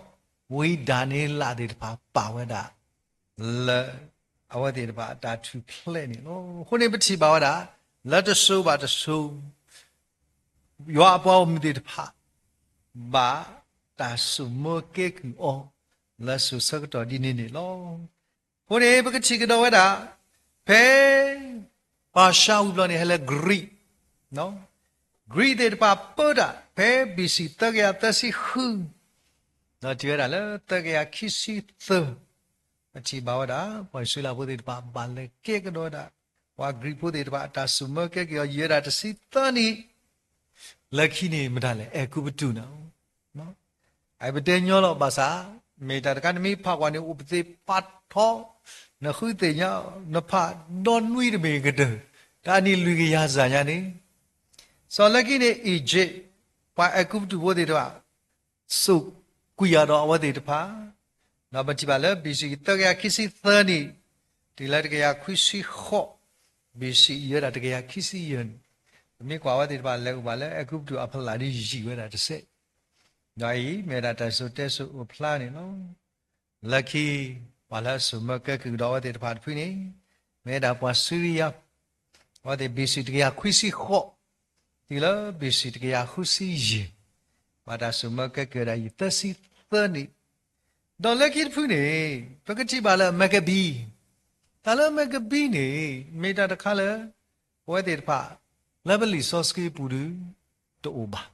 ဝံဒၤနံးယ့လးသ့ၣ်တဖၣ်ပာ်ဝဲဒၣ် လၢ အဝဲသ့ၣ်တဖၣ်အတၢ်ထူၣ်ဖျဲးန့ၣ်လီၤ. အဃိန့ၣ် ပထံၣ်ဘၣ်ဝဲဒၣ် လၢတစိၤဘၣ်တစိၤ ယွၤအပှၤဂီၢ်မုၢ်သ့ၣ်တဖၣ် ဘၣ်တၢ်စိာ်မၢကဲကုၢ်အီၤ လၢစိၤဆၢကတီၢ်ဒ်န့ၣ်န့ၣ်လီၤ. အဃိန့ၣ် ပကထံၣ်ကဒီးဝဲဒၣ် ဖဲ ပၢ်ၡါဝံၤဘျီန့ၣ် ဟဲလၢ Greek, Greek သ့ၣ်တဖၣ်ပၢတၢ် ဖဲ ဘံၣ်စံၣ် သၢကယၤသၢဆံဃု ဒီးတုၤဝဲဒၣ်လၢ သၢကယၤခံဆံသၢ ပထံၣ်ဘၣ်ဝဲဒၣ် ပှၤအံၣ်စရ့လးဖိသ့ၣ်တဖၣ် ဘၣ်လဲၤကဲကဒီးဝဲဒၣ် ပှၤ Greek ဖိသ့ၣ်တဖၣ် အတၢ်စိာ်မၢကဲကုၢ်အီၤ ယံာ်ဝဲဒၣ်တဆံသၢနံၣ် လၢခံန့ၣ်မတၤလဲၣ် အဲၤကူပတူးန့ၣ် အပတဲညီလီၤ ဘၣ်ဆၣ် မ့ၢ်တၢ်တခါနမ့ၢ်ဖးကွၢ်န့ၣ် အိၣ်ပသ့ၣ်ပာ်ထီၣ် နဃုသ့ၣ်ညါ နဖးဒီနွံတမ့ၢ်ကတၢၢ် တၢ်အနံၣ်လွံၢ်ကယၤစၢ်ညါန့ၣ် စီၤလၢခံန့ၣ် Egypt ပှၤအဲၤကူပတူးဖိသ့ၣ်တဖၣ် စိာ်ကွံာ်အီၤဒီးအဝဲသ့ၣ်တဖၣ် ဒီးပထံၣ်ဘၣ်လၢ ဘံၣ်စံၣ် သၢကယၤခံဆံသၢနံၣ် တုၤလၢတကယၤခွံဆံဃိး ဘံၣ်စံၣ် ယံာ်ဝဲဒၣ်တကယၤခံဆံယဲၢ်န့ၣ် ပမ့ၢ်ကွၢ်ဝဲသ့ၣ်တဖၣ် လဲၤအိၣ်ဘၣ်လၢအဲၤကူပတူးအဖီလာ်ဒ်ယံာ်ဝဲဒၣ်တစဲး ဒီးအံၤ မ့ၢ်ဝဲဒၣ်တၢ်စိာ်တဲစိာ်အိၣ်ဖျါန့ၣ်လီၤ. လၢခံ ပှၤလၢအစိာ်မၢကဲကုၢ်ကဒီးအဝဲသ့ၣ်တဖၣ်တဖုန့ၣ် မ့ၢ်ဝဲဒၣ်ပှၤစံရံယါ အဝဲသ့ၣ် ဘံၣ်စံၣ် တကယၤခွံဆံဃိး တုၤလၢ ဘံၣ်စံၣ် တကယၤဃုဆံယဲၢ် ဘၣ်တၢ်စိာ်မၢကဲကုၢ်ဝဲဒၣ်အံၤသၢဆံသၢနံၣ် ဒီးလၢခံတဖုန့ၣ် ပကထံၣ်ဘၣ်လၢ Maccabee တၢ်လၢ Maccabee န့ၣ် မ့ၢ်တၢ်တခါလၢ ပဝဲသ့ၣ်တဖၣ် လၢပလံာ်စီဆှံပူၤဒုး တအိၣ်ဘၣ်.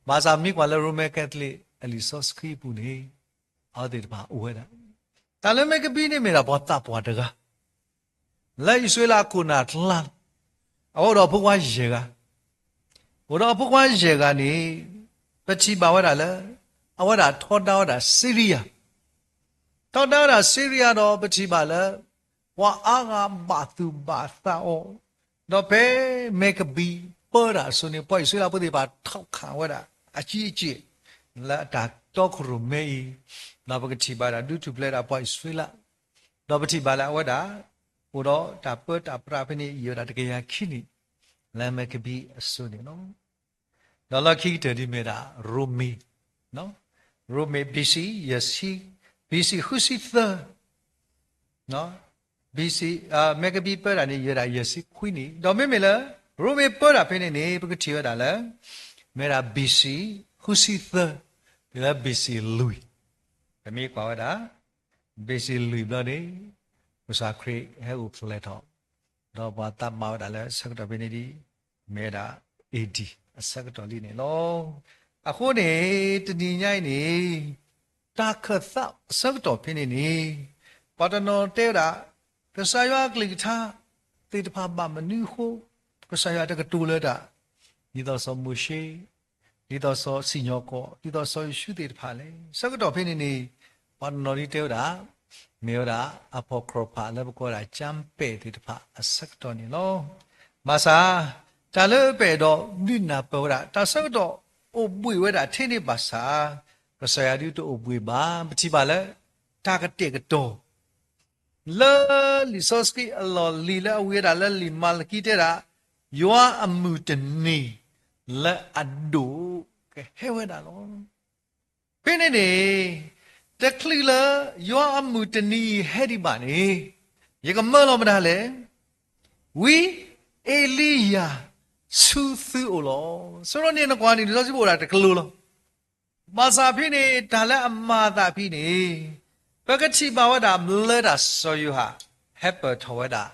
ဘၣ်ဆၣ်မ့ၢ်ကွၢ်လၢ Roman Catholic အလံာ်စီဆှံပူၤန့ၣ် အဝဲသ့ၣ်တဖၣ်အိၣ်ဝဲဒၣ်. တၢ်လၢ Maccabee န့ၣ်မ့ၢ်ဒၣ်ပှၤသးပှၢ်တဂၤ လၢအံၣ်စရ့လးအခိၣ်နၢ်အကျါ အဝဲအိၣ်ဒီးအဖိခွါယဲၢ်ဂၤ, အိၣ်ဒီးအဖိခွါယဲၢ်ဂၤန့ၣ် ပထံၣ်ဘၣ်ဝဲဒၣ်လၢ အဝဲဒၣ်ထီဒါဝဲဒၣ်စံရံယါ, ထီဒါဝဲဒၣ်စံရံယါဒီး ပထံၣ်ဘၣ်လၢ ပှၤအါဂၤဘၣ်သူၣ်ဘၣ်သးအီၤ, ဒီးဖဲ Maccabee ပၢတၢ်အစိၤန့ၣ် ပှၤအံၣ်စရ့လးဖိသ့ၣ်တဖၣ် ထီၣ်ခးဝဲဒၣ် အကံအက့ၢ် လၢအတၢ်တီခိၣ်ရိၣ်မဲအံၤ, ဒီးပကထံၣ်ဘၣ်ဒၣ်ဒုးထူၣ်ဖျဲးဒၣ်ပှၤအံၣ်စရ့လး, ဒီးပထံၣ်ဘၣ်လၢအဝဲဒၣ် အိၣ်ဒီးတၢ်ပၢတၢ်ပြးဖဲန့ၣ် ယံာ်ဝဲဒၣ်တကယၤခံနံၣ် လၢမဲကဘံအစိၤန့ၣ်လီၤ. ဒီးလီၢ်ခံကတၢၢ်ဒ်မ့ၢ်ဒၣ်ရိမ့ၤ, ရိမ့ၤ B C ယဲၢ်ဆံ, B C ဃုဆံသၢ, B C မဲကဘံပၢတၢ်န့ၣ် ယံာ်ဝဲဒၣ်ယဲၢ်ဆံခွံနံၣ်, ဒီးမ့မ့ၢ်လၢ ရိမ့ၤပၢတၢ်ဖဲန့ၣ်န့ၣ် ပကထံၣ်ဝဲဒၣ်လၢ မ့ၢ်ဒၣ် B C ဃုဆံသၢ တုၤလၢ B C လွံၢ်, ပမ့ၢ်ကွၢ်ဝဲဒၣ် B C လွံၢ်ဘျီန့ၣ် ကစၢ်ခရံာ်ဟဲအိၣ်ဖျဲၣ်ထီၣ်, ဒီးပှၤသးမၤဝဲဒၣ်လၢအဆၢကတီၢ်ဖဲန့ၣ်ဒ် မ့ၢ်ဝဲဒၣ် A D အဆၢကတီၢ်လံန့ၣ်လီၤ. အဃိန့ၣ် တနံၤညါအံၤန့ၣ် တၢ်ခၢၣ်သးအဆၢကတီၢ်ဖဲန့ၣ်န့ၣ် ပှၤတနီၤတဲဝဲဒၣ် ကစၢ်ယွၤအကလုၢ်ကထါသ့ၣ်တဖၣ်ဘၣ်မနုၤအဃိ ကစၢ်ယွၤတကတိၤလၢတၢ် ဒ်သိးစီၤမိၤၡ့, ဒ်သိးစီၤစံၣ်ညီၣ်ကွီၢ်, ဒ်သိးစီၤယိၤၡူသ့ၣ်တဖၣ်လဲၣ်. ဆၢကတီၢ်ဖဲန့ၣ်န့ၣ် ပှၤတနီၤဒ်တဲဝဲဒၣ် မ့ၢ်ဝဲဒၣ် အဖီၣ်ခီၣ်ဖး လၢပကိးဝဲဒၣ် ကၠၢမ်းပဲာ် သ့ၣ်တဖၣ်အဆၢကတီၢ်န့ၣ်လီၤ. ဘၣ်ဆၣ် တၢ်လၢပအဲၣ်ဒိးဒုးနၢ်ပၢၢ်ဝဲဒၣ် တၢ်ဆၢကတီၢ်အိၣ်ဘှံးဝဲဒၣ်ထဲန့ၣ်ဘၣ်ဆၣ် ကစၢ်ယွၤဒုးတအိၣ်ဘှံးဘၣ်. ပထံၣ်ဘၣ်လၢ တၢ်ကတဲာ်ကတီၤ လၢလံာ်စီဆှံအလီၢ်လံၤလၢအဝံၤဝဲဒၣ်လၢလံာ်မၤလကံတဲဒၣ် ယွၤအမုၢ်တနံၤ လၢအဒိၣ်ကဟဲဝဲဒၣ်လီၤ. ဖဲန့ၣ်န့ၣ် တချုးလၢယွၤအမုၢ်တနံၤအံၤဟဲဒံးဘၣ်န့ၣ် ယကမၢလီၤမတၤလဲၣ်. ဝံအ့လံယၤဆူသုအိၣ်လီၤ. ဆိဒီးန့ၣ်နကွၢ်န့ၣ် လံာ်စီဆှံပအိၣ်ဒၣ်တကလုာ်လီၤ. ဘၣ်ဆၣ်ဖဲန့ၣ် တၢ်လၢအမၤအသးဖဲန့ၣ် ပကထံၣ်ဘၣ်ဝဲဒၣ်ဘျၢတၢ်စီၤယိၤဟၣ် ဟဲပၢၢ်ထီၣ်ဝဲဒၣ်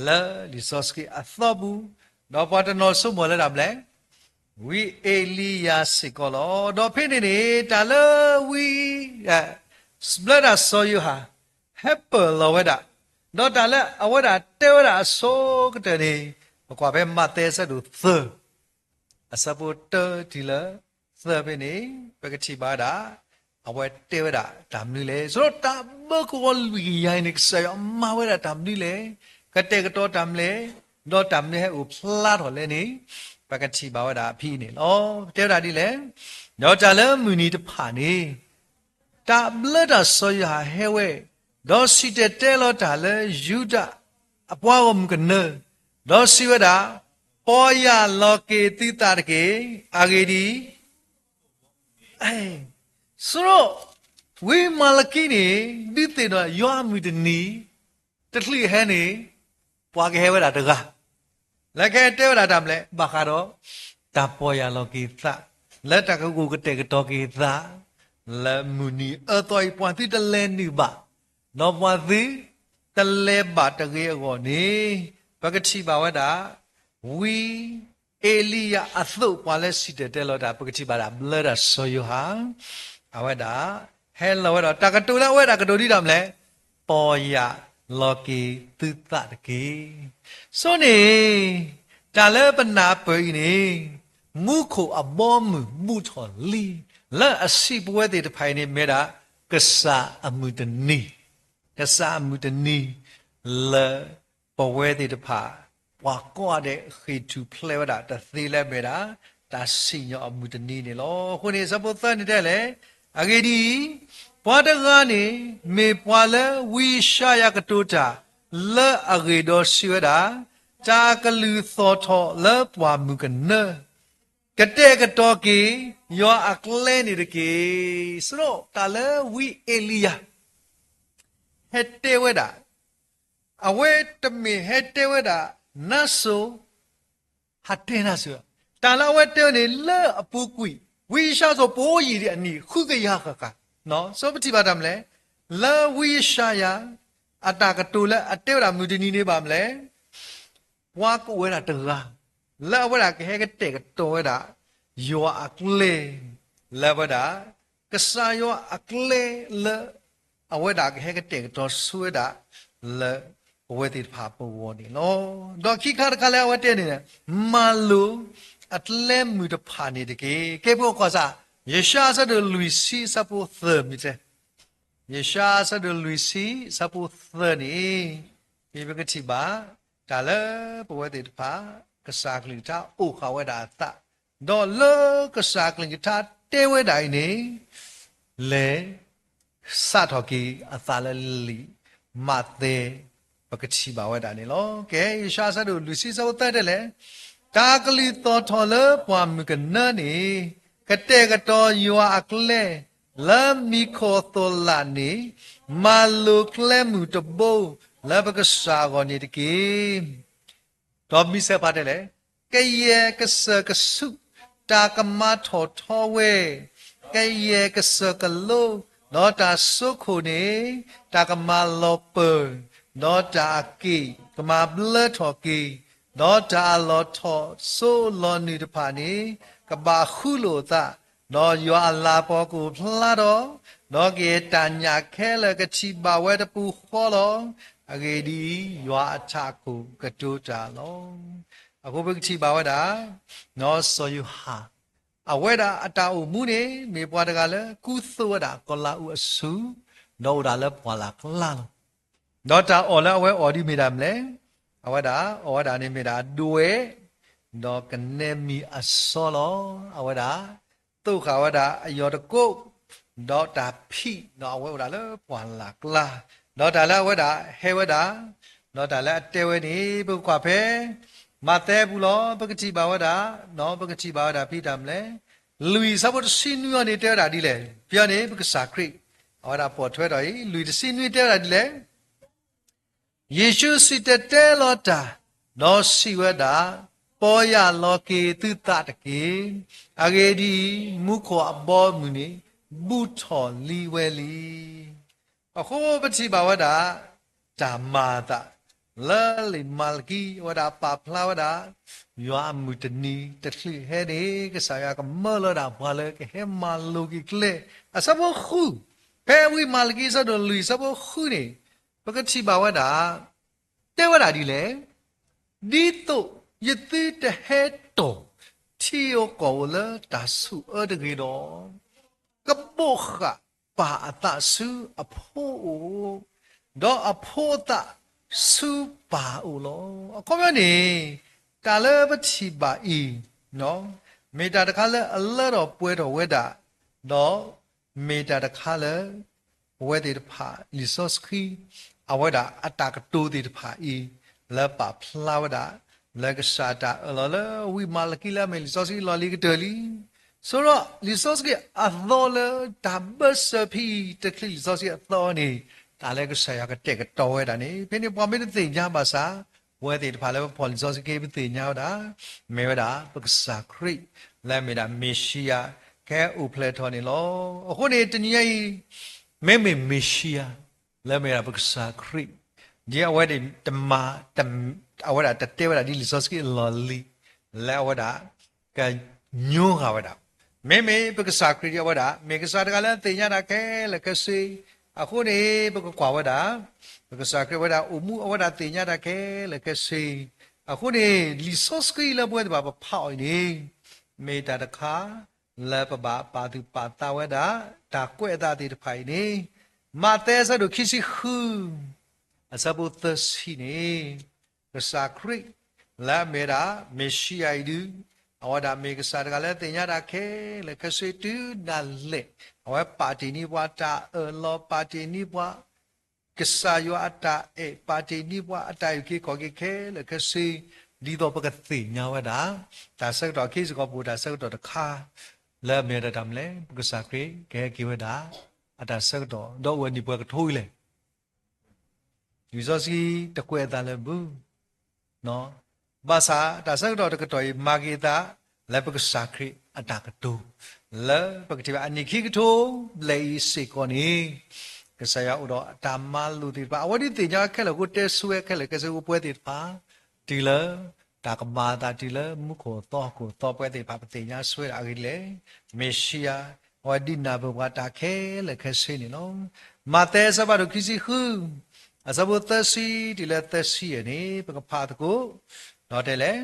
လၢလံာ်စီဆှံအသီပူၤ, ဒီးပှၤတနီၤဆိကမိၣ်လၢတၢ်ဘျဲၣ် ဝံအ့လံယၤစ့ၢ်ကီးလီၤ. ဒီးဖဲန့ၣ်န့ၣ် တၢ်လၢဝံ ဘျၢတၢ်စီၤယိၤဟၣ် ဟဲပၢၢ်လီၤဝဲဒၣ်, ဒီးတၢ်လၢအဝဲဒၣ်တဲဝဲဒၣ်အဆိကတၢၢ်န့ၣ် ပကွၢ်ဖဲမးသဲအဆၢဒိၣ်သၢ အဆၢဖိတၢတုၤလၢသၢဖဲန့ၣ် ပကထံၣ်ဘၣ်ဝဲဒၣ် အဝဲတဲဝဲဒၣ်တၢ်မနုၤလဲၣ်. ဆိဒီးတၢ်ဘၢကဝီၤလွံၢ်ကယၤအံၤန့ၣ် ကစၢ်ယွၤမၤဝဲဒၣ်တၢ်မနုၤလဲၣ်, ကတဲာ်ကတီၤတၢ်မနုၤလဲၣ်, ဒီးတၢ်မနုၤဟဲအိၣ်ဖျါထီၣ်လဲၣ်န့ၣ် ပကထံၣ်ဘၣ်ဝဲဒၣ်ဖဲအံၤန့ၣ်လီၤ. တဲဝဲဒၣ်ဒ်လဲၣ်, ဒီးတၢ်လၢမုၢ်နံၤတဖၣ်န့ၣ် တၢ်ဘျၢတၢ်စီၤယိၤဟၣ်ဟဲဝဲ, ဒီးစံၣ်တဲၤတဲလီၤတၢ်လၢယူဒၤအပှၤဂီၢ်မုၢ်ကနၢ, ဒီးစံးဝဲဒၣ်, ပီၢ်ယၢ်လီၤက့ၤသုသးတက့ၢ်. အဂ့ၢ်ဒ်အံၤ, ဆိဒီး ဝံမၤလကံန့ၣ် ဒုးသ့ၣ်နီၣ်ယွၤအမုၢ်တနံၤ တချုးဟဲန့ၣ် ပှၤကဟဲဝဲဒၣ်တဂၤ လၢကဟဲတဲဝဲဒၣ်တၢ်မနုၤလဲၣ် ဘၣ်ဃးဒီး တၢ်ပီၢ်ယၢ်လီၤက့ၤသး လၢတၢ်ကဂုာ်ကတဲာ်ကတီၤက့ၤသး လၢမုၢ်နံၤအၢသီအံၤ ပှၤသုတလဲၤနုာ်ဘၣ်, ဒီးပှၤသုတလဲၤဘၣ်တဂ့ၤအဂီၢ်န့ၣ် ပကထံၣ်ဘၣ်ဝဲဒၣ် ဝံအ့လံယၤအသိး ပှၤလၢစံၣ်တဲၤတဲလီၤတၢ် ပကထံၣ်ဘၣ်ဒၣ်ဘျၢတၢ်စီၤယိၤဟၣ် အဝဲဒၣ် ဟဲလီၤဝဲဒီး တၢ်ကတိၤလၢအဝဲဒၣ်ကတိၤဒ်တၢ်မနုၤလဲၣ်, ပီၢ်ယၢ်လီၤက့ၤသုသးတက့ၢ်. ဆိန့ၣ် တၢ်လၢပနၢ်ပၢၢ်အံၤန့ၣ် မူခိၣ်အဘီအမုၢ်ဘူးထီၣ်လံ, လၢအဆံးပဝဲသ့ၣ်တဖၣ်အံၤန့ၣ် မ့ၢ်ဒၣ် ကစၢ်အမုၢ်တနံၤ, ကစၢ်အမုၢ်တနံၤ လၢပဝဲသ့ၣ်တဖၣ် ပှၤကိးဂၤဒဲးဃ့ၢ်ထူၣ်ဖျဲးဝဲဒၣ်တသ့လၢအမ့ၢ်ဒၣ် တၢ်စံၣ်ညီၣ်အမုၢ်တနံၤန့ၣ်လီၤ. အဃိန့ၣ် အဆၢဖိသၢန့ၣ်တဲလဲၣ်, အဂ့ၢ်ဒ်အံၤ, ပှၤတဂၤန့ၣ် မ့ၢ်ပှၤလၢဝံယၡါယၤကတိၤတၢ်လၢအဂ့ၢ်ဒီးစံးဝဲဒၣ်, တၢ်ကလုၢ်သီၣ်ထီၣ်လၢပှၢ်မုၢ်ကနၢ, ကတဲာ်ကတီၤက့ၤ ယွၤအကျဲန့ၣ်တက့ၢ်. ဆိဒီးတၢ်လၢဝံအ့လံယၤ ဟဲတဲဝဲဒၣ်, အဝဲတမ့ၢ်ဟဲတဲဝဲဒၣ် နါစိၤ ဟးတဲနါစိၤ, တၢ်လၢအဝဲတဲဝဲန့ၣ် လၢအပူၤကွံာ် ဝံယၡါယၤအသိး ပအိၣ်ယံာ်ဒံးအနံၣ်ဃုကယၤဃၣ်ဃၣ်, ဆိပထံၣ်ဘၣ်တၢ်မနုၤလဲၣ်, လၢဝံယၡါယၤ အတၢ်ကတိၤလၢအတဲဝဲဒၣ်မုၢ်တနံၤန့ၣ်ဘၣ်မနုၤလဲၣ် ပှၤကအိၣ်ဝဲဒၣ်တဂၤ လၢအဝဲဒၣ်ကဟဲကတဲာ်ကတီၤဝဲဒၣ် ယွၤအကျဲ လၢအဝဲဒၣ် ကစၢ်ယွၤအကျဲလၢ အဝဲဒၣ်ကဟဲကတဲာ်ကတီၤဆိဝဲဒၣ် လၢပဝဲသ့ၣ်တဖၣ်ပဂီၢ်န့ၣ်လီၤ. ဒီးခံခါတခါလၢအဝဲတဲန့ၣ် မၤလိာ်အကျဲမုၢ်တဖၣ်န့ၣ်တက့ၢ်. ကဲပှၤကွၢ်စၢ် ယၡါယၤအဆၢဒိၣ်လွံၢ်ဆံအဆၢဖိသၢမ့ၢ်တဲ ယၡါယၤအဆၢဒိၣ်လွံၢ်ဆံအဆၢဖိသၢန့ၣ် မ့ၢ်ပကထံၣ်ဘၣ် တၢ်လၢပဝဲသ့ၣ်တဖၣ် ကစၢ်ကလုၢ်ကထါအိၣ်ဃာ်ဝဲဒၣ်အသး, ဒီးလၢကစၢ်ကလုၢ်ကထါတဲဝဲဒၣ်အံၤန့ၣ် လဲၤ စးထီၣ်က့ၤအသးလၢလံာ်မးသဲ ပကထံၣ်ဘၣ်ဝဲဒၣ်န့ၣ်လီၤ. ကဲ ယၡါယၤ အဆၢဒိၣ်လွံၢ်ဆံ အဆၢဖိသၢတဲလဲၣ်, တၢ်ကလုၢ်သီၣ်ထီၣ်လၢပှၢ်မုၢ်ကနၢန့ၣ် ကတဲာ်ကတီၤယွၤအကျဲ လၢမံခိၣ်သိၣ်လးန့ၣ် မၤလိာ်ကျဲမုၢ်တဘိ လၢပကစၢ်အဂီၢ်န့ၣ်တက့ၢ်. ဒီးမံဆၢဖးတဲလဲၣ်, ကယဲၢ်ကစၢၢ်ကဆူး တၢ်ကမၤထီၣ်ထီဝဲ, ကယဲၢ်ကစၢၢ်ကလိ, ဒီးတၢ်စိခိၣ်န့ၣ် တၢ်ကမၤလီၤပၢၢ်, ဒီးတၢ်အက့ၣ်ကမၤဘျၢထီၣ်က့ၤ, ဒီးတၢ်အလီၤထီၣ်စိလီၤနုာ်တဖၣ်န့ၣ် ကဘၣ်ဃူလိာ်အသး, ဒီးယွၤအလၤကပီၤကအိၣ်ဖျါထီၣ်, ဒီးကယဲၢ်တၢ်ညၣ်ခဲလၢာ်ကထံၣ်ဘၣ်ဝဲတပူၤဃီလီၤ. အဂ့ၢ်ဒ်အံၤ, ယွၤအထးခိၣ်ကတိၤတၢ်လီၤ. အဃိပကထံၣ်ဘၣ်ဝဲဒၣ် စီၤယိၤဟၣ် အဝဲဒၣ်အတၢ်အိၣ်မူန့ၣ် မ့ၢ်ပှၤတဂၤလၢကူသိးဝဲဒၣ်ကီၤလၤအူးအစု, ဒီးအိၣ်ဒၣ်လၢပှၢ်လၢ်ကျါလီၤ. ဒီးတၢ်အီၣ်လၢအဝဲအီၣ်ဒ်မ့ၢ်ဒၣ်မနုၤလဲၣ်, အဝဲဒၣ်အီၣ်ဝဲဒၣ်န့ၣ်မ့ၢ်ဒၣ်ဒွဲၣ်, ဒီးကနဲမံၤအစီလီၤ. အဝဲဒၣ် သိးဃာ်ဝဲဒၣ်အယီၤတကိး, ဒီးတၢ်ဖံး, ဒီးအဝဲအိၣ်ဒၣ်လၢပှၢ်လၢ်ကျါ, ဒီးတၢ်လၢအဝဲဒၣ်ဟဲဝဲဒၣ်, ဒီးတၢ်လၢအတဲဝဲန့ၣ် ပကကွၢ်ဖဲ မးသဲပူၤလီၤ. ပကထံၣ်ဘၣ်ဝဲဒၣ်, ပကထံၣ်ဘၣ်ဝဲဒၣ်ဖဲတၢ်မနုၤလဲၣ်, လွံၢ်အဆၢဖိတဆံနွံအံၤန့ၣ် တဲဝဲဒၣ်ဒ်လဲၣ်. ဖဲအံၤန့ၣ် ပကစၢ်ခရံာ် အဝဲဒၣ်ပိာ်ထွဲထီၣ်အံၤ လွံၢ်တဆံနွံတဲဝဲဒၣ်ဒ်လဲၣ်. ယ့ၣ်ၡူးစံၣ်တဲၤတဲလီၤတၢ်, ဒီးစံးဝဲဒၣ်, ပီၢ်ယၢ်လီၤက့ၤသုသးတက့ၢ်. အဂ့ၢ်ဒ်အံၤ, မူခိၣ်အဘီအမုၢ်န့ၣ် ဘူးထီၣ်လံဝဲလံ. အဃိပထံၣ်ဘၣ်ဝဲဒၣ် တၢ်မၤအသး လၢလံာ်မၤလကံ အဝဲဒၣ်ပာ်ဖျါဝဲဒၣ် ယွၤအမုၢ်တနံၤတချုးဟဲန့ၣ် ကစၢ်ယွၤကမၢလီၤဒၣ်ပှၤလၢကဟဲမၤလိာ်က့ၤကျဲ. အဆၢဖိဃု, ဖဲဝံမၤလကံအဆၢဒိၣ်လွံၢ်အဆၢဖိဃုန့ၣ် ပကထံၣ်ဘၣ်ဝဲဒၣ် တဲဝဲဒၣ်ဒ်လဲၣ်, ဒ်သိးယသုတဟဲတီၢ်ထံဧိၤကီၢ်ဧိၤလၢတၢ်ဆူးအၢတဂ့ၤဒီး, ကဘိးဃာ်ပၢ်အသးဆူအဖိအအိၣ်, ဒီးအဖိအသးဆူပၢ်အအိၣ်လီၤ. အခီပညီန့ၣ် တၢ်လၢပထံၣ်ဘၣ်အံၤ မ့ၢ်တၢ်တခါလၢအလၢထီၣ်ပှဲၤထီၣ်ဝဲဒၣ်, ဒီးမ့ၢ်တၢ်တခါလၢ ပဝဲသ့ၣ်တဖၣ် လံာ်စီဆှံ အဝဲဒၣ်အတၢ်ကတိၤသ့ၣ်တဖၣ်အံၤ လၢပာ်ဖျါဝဲဒၣ် လၢကစၢ်တၢ်အၢၣ်လီၤလၢဝံမၤလကံလၢအမ့ၢ်လံာ်စီဆှံလီၢ်လံၤကတၢၢ်လံ. ဆိဒီးလံာ်စီဆှံအသီလၢတၢ်ဘၢၣ်စၢၤဖဲအံၤ တချုးလံာ်စီဆှံအသီန့ၣ် တၢ်လၢကစၢ်ယွၤကတဲာ်ကတီၤဝဲဒၣ်န့ၣ် ဖဲန့ၣ်ပှၤမ့ၢ်တသ့ၣ်ညါဘၣ်ဆၣ် ပဝဲသ့ၣ်တဖၣ်လၢပဖီၣ်လံာ်စီဆှံက့ ပသ့ၣ်ညါဝဲဒၣ် မ့ၢ်ဝဲဒၣ်ပကစၢ်ခရံာ် လၢအမ့ၢ်ဒၣ်မ့ၤၡံယၤ ကဟဲအိၣ်ဖျဲၣ်ထီၣ်န့ၣ်လီၤ. အဃိန့ၣ် တနံၤညါအံၤ မ့မ့ၢ်မ့ၤၡံယၤ လၢအမ့ၢ်ဒၣ်ပကစၢ်ခရံာ် ဒ်အဝဲဒၣ်တမၤ အဝဲဒၣ်တတဲဝဲဒၣ်ဒ်လံာ်စီဆှံအလီၢ်လံၤ လၢအဝဲဒၣ် ကညိဂာ်ဝဲဒၣ် မ့မ့ၢ်ပကစၢ်ခရံာ်ဒ်အဝဲဒၣ် မ့ၢ်ကစၢ်တဂၤလၢသ့ၣ်ညါတၢ်ခဲလၢာ်ခဲဆ့ အဃိန့ၣ် ပကကွၢ်ဝဲဒၣ် ပကစၢ်ခရံာ်ဝဲဒၣ်အိၣ်မူအဝဲဒၣ်သ့ၣ်ညါတၢ်ခဲလၢာ်ခဲဆ့ အဃိန့ၣ် လံာ်စီဆှံလၢပဝဲသ့ၣ်တဖၣ်ပဖးအီၤအံၤန့ၣ် မ့ၢ်တၢ်တခါ လၢပဘၣ်ပာ်သူၣ်ပာ်သးဝဲဒၣ် တၢ်ကွဲးအသးသ့ၣ်တဖၣ်အံၤန့ၣ် မးသဲအဆၢဒိၣ်ခံဆံဃု အဆၢဖိသၢဆံန့ၣ် ကစၢ်ခရံာ် လၢအမ့ၢ်ဝဲဒၣ် မ့ၤၡံယၤအံၤဒုး အဝဲဒၣ်မ့ၢ်ကစၢ်တဂၤလၢသ့ၣ်ညါတၢ်ခဲလၢာ်ခဲဆ့တုၤဒၣ်လဲာ် အဝဲပာ်တ့ၢ်န့ၢ်ပှၤတၢ်အၢၣ်လီၤ ပာ်တ့ၢ်န့ၢ်ပှၤ ကစၢ်ယွၤအတၢ်အဲၣ် ပာ်တ့ၢ်န့ၢ်ပှၤအတၢ်အုၣ်က့ၤခီၣ်က့ၤခဲလၢာ်ခဲဆ့ ဒ်သိးပကသ့ၣ်ညါဝဲဒၣ် တၢ်ဆၢကတီၢ်ခံစ့ၢ်ကီးပအိၣ်တၢ်ဆၢကတီၢ်တခါ လၢအမ့ၢ်ဝဲဒၣ်တၢ်မနုၤလဲၣ် ပကစၢ်ခရံာ်ကဟဲက့ၤဝဲဒၣ် အတၢ်ဆၢကတီၢ် ဒီးအိၣ်ဝဲနံၣ်ပှဲၤကထိအံၤလဲၣ် လံာ်စီဆှံတကွဲးအသးလၢမုၢ် ဘၣ်ဆၣ်တၢ်ဆၢကတီၢ်တကတီၢ်အံၤ မၤက့ၤအသး လၢပကစၢ်ခရံာ်အတၢ်ကတိၤ လၢပကထံၣ်ဘၣ်အနံၣ်ခံကထိဘျဲၣ်အံၤစ့ၢ်ကီးန့ၣ် ကစၢ်ယွၤအိၣ်ဒီးအတၢ်မၤလိာ်သ့ၣ်တဖၣ် အဝဲဒၣ်သ့ၣ်ညါခဲလၢာ်အဃိ တဲဆိဝဲခဲလၢာ်ခဲဆ့အိၣ်ပှဲၤသ့ၣ်တဖၣ် တုၤလၢ တၢ်ကမၤအသးတုၤလၢမူခိၣ်သီဟီၣ်ခိၣ်သီပှဲၤသ့ၣ်တဖၣ် ပသ့ၣ်ညါဆိဝဲဒၣ်အဂ့ၢ်ဒ်လဲၣ် မ့ၤၡံယၤ အဝဲဒုးနၢ်ပၢၢ်ပှၤတၢ်ခဲလၢာ်ခဲဆ့န့ၣ်လီၤ. မးသဲအဆၢဖးဒိၣ်ခံဆံဃု အဆၢဖိသၢဆံတုၤလၢသၢဆံယဲၢ်န့ၣ် ပကဖးသကိး ဒီးတဲလဲၣ်,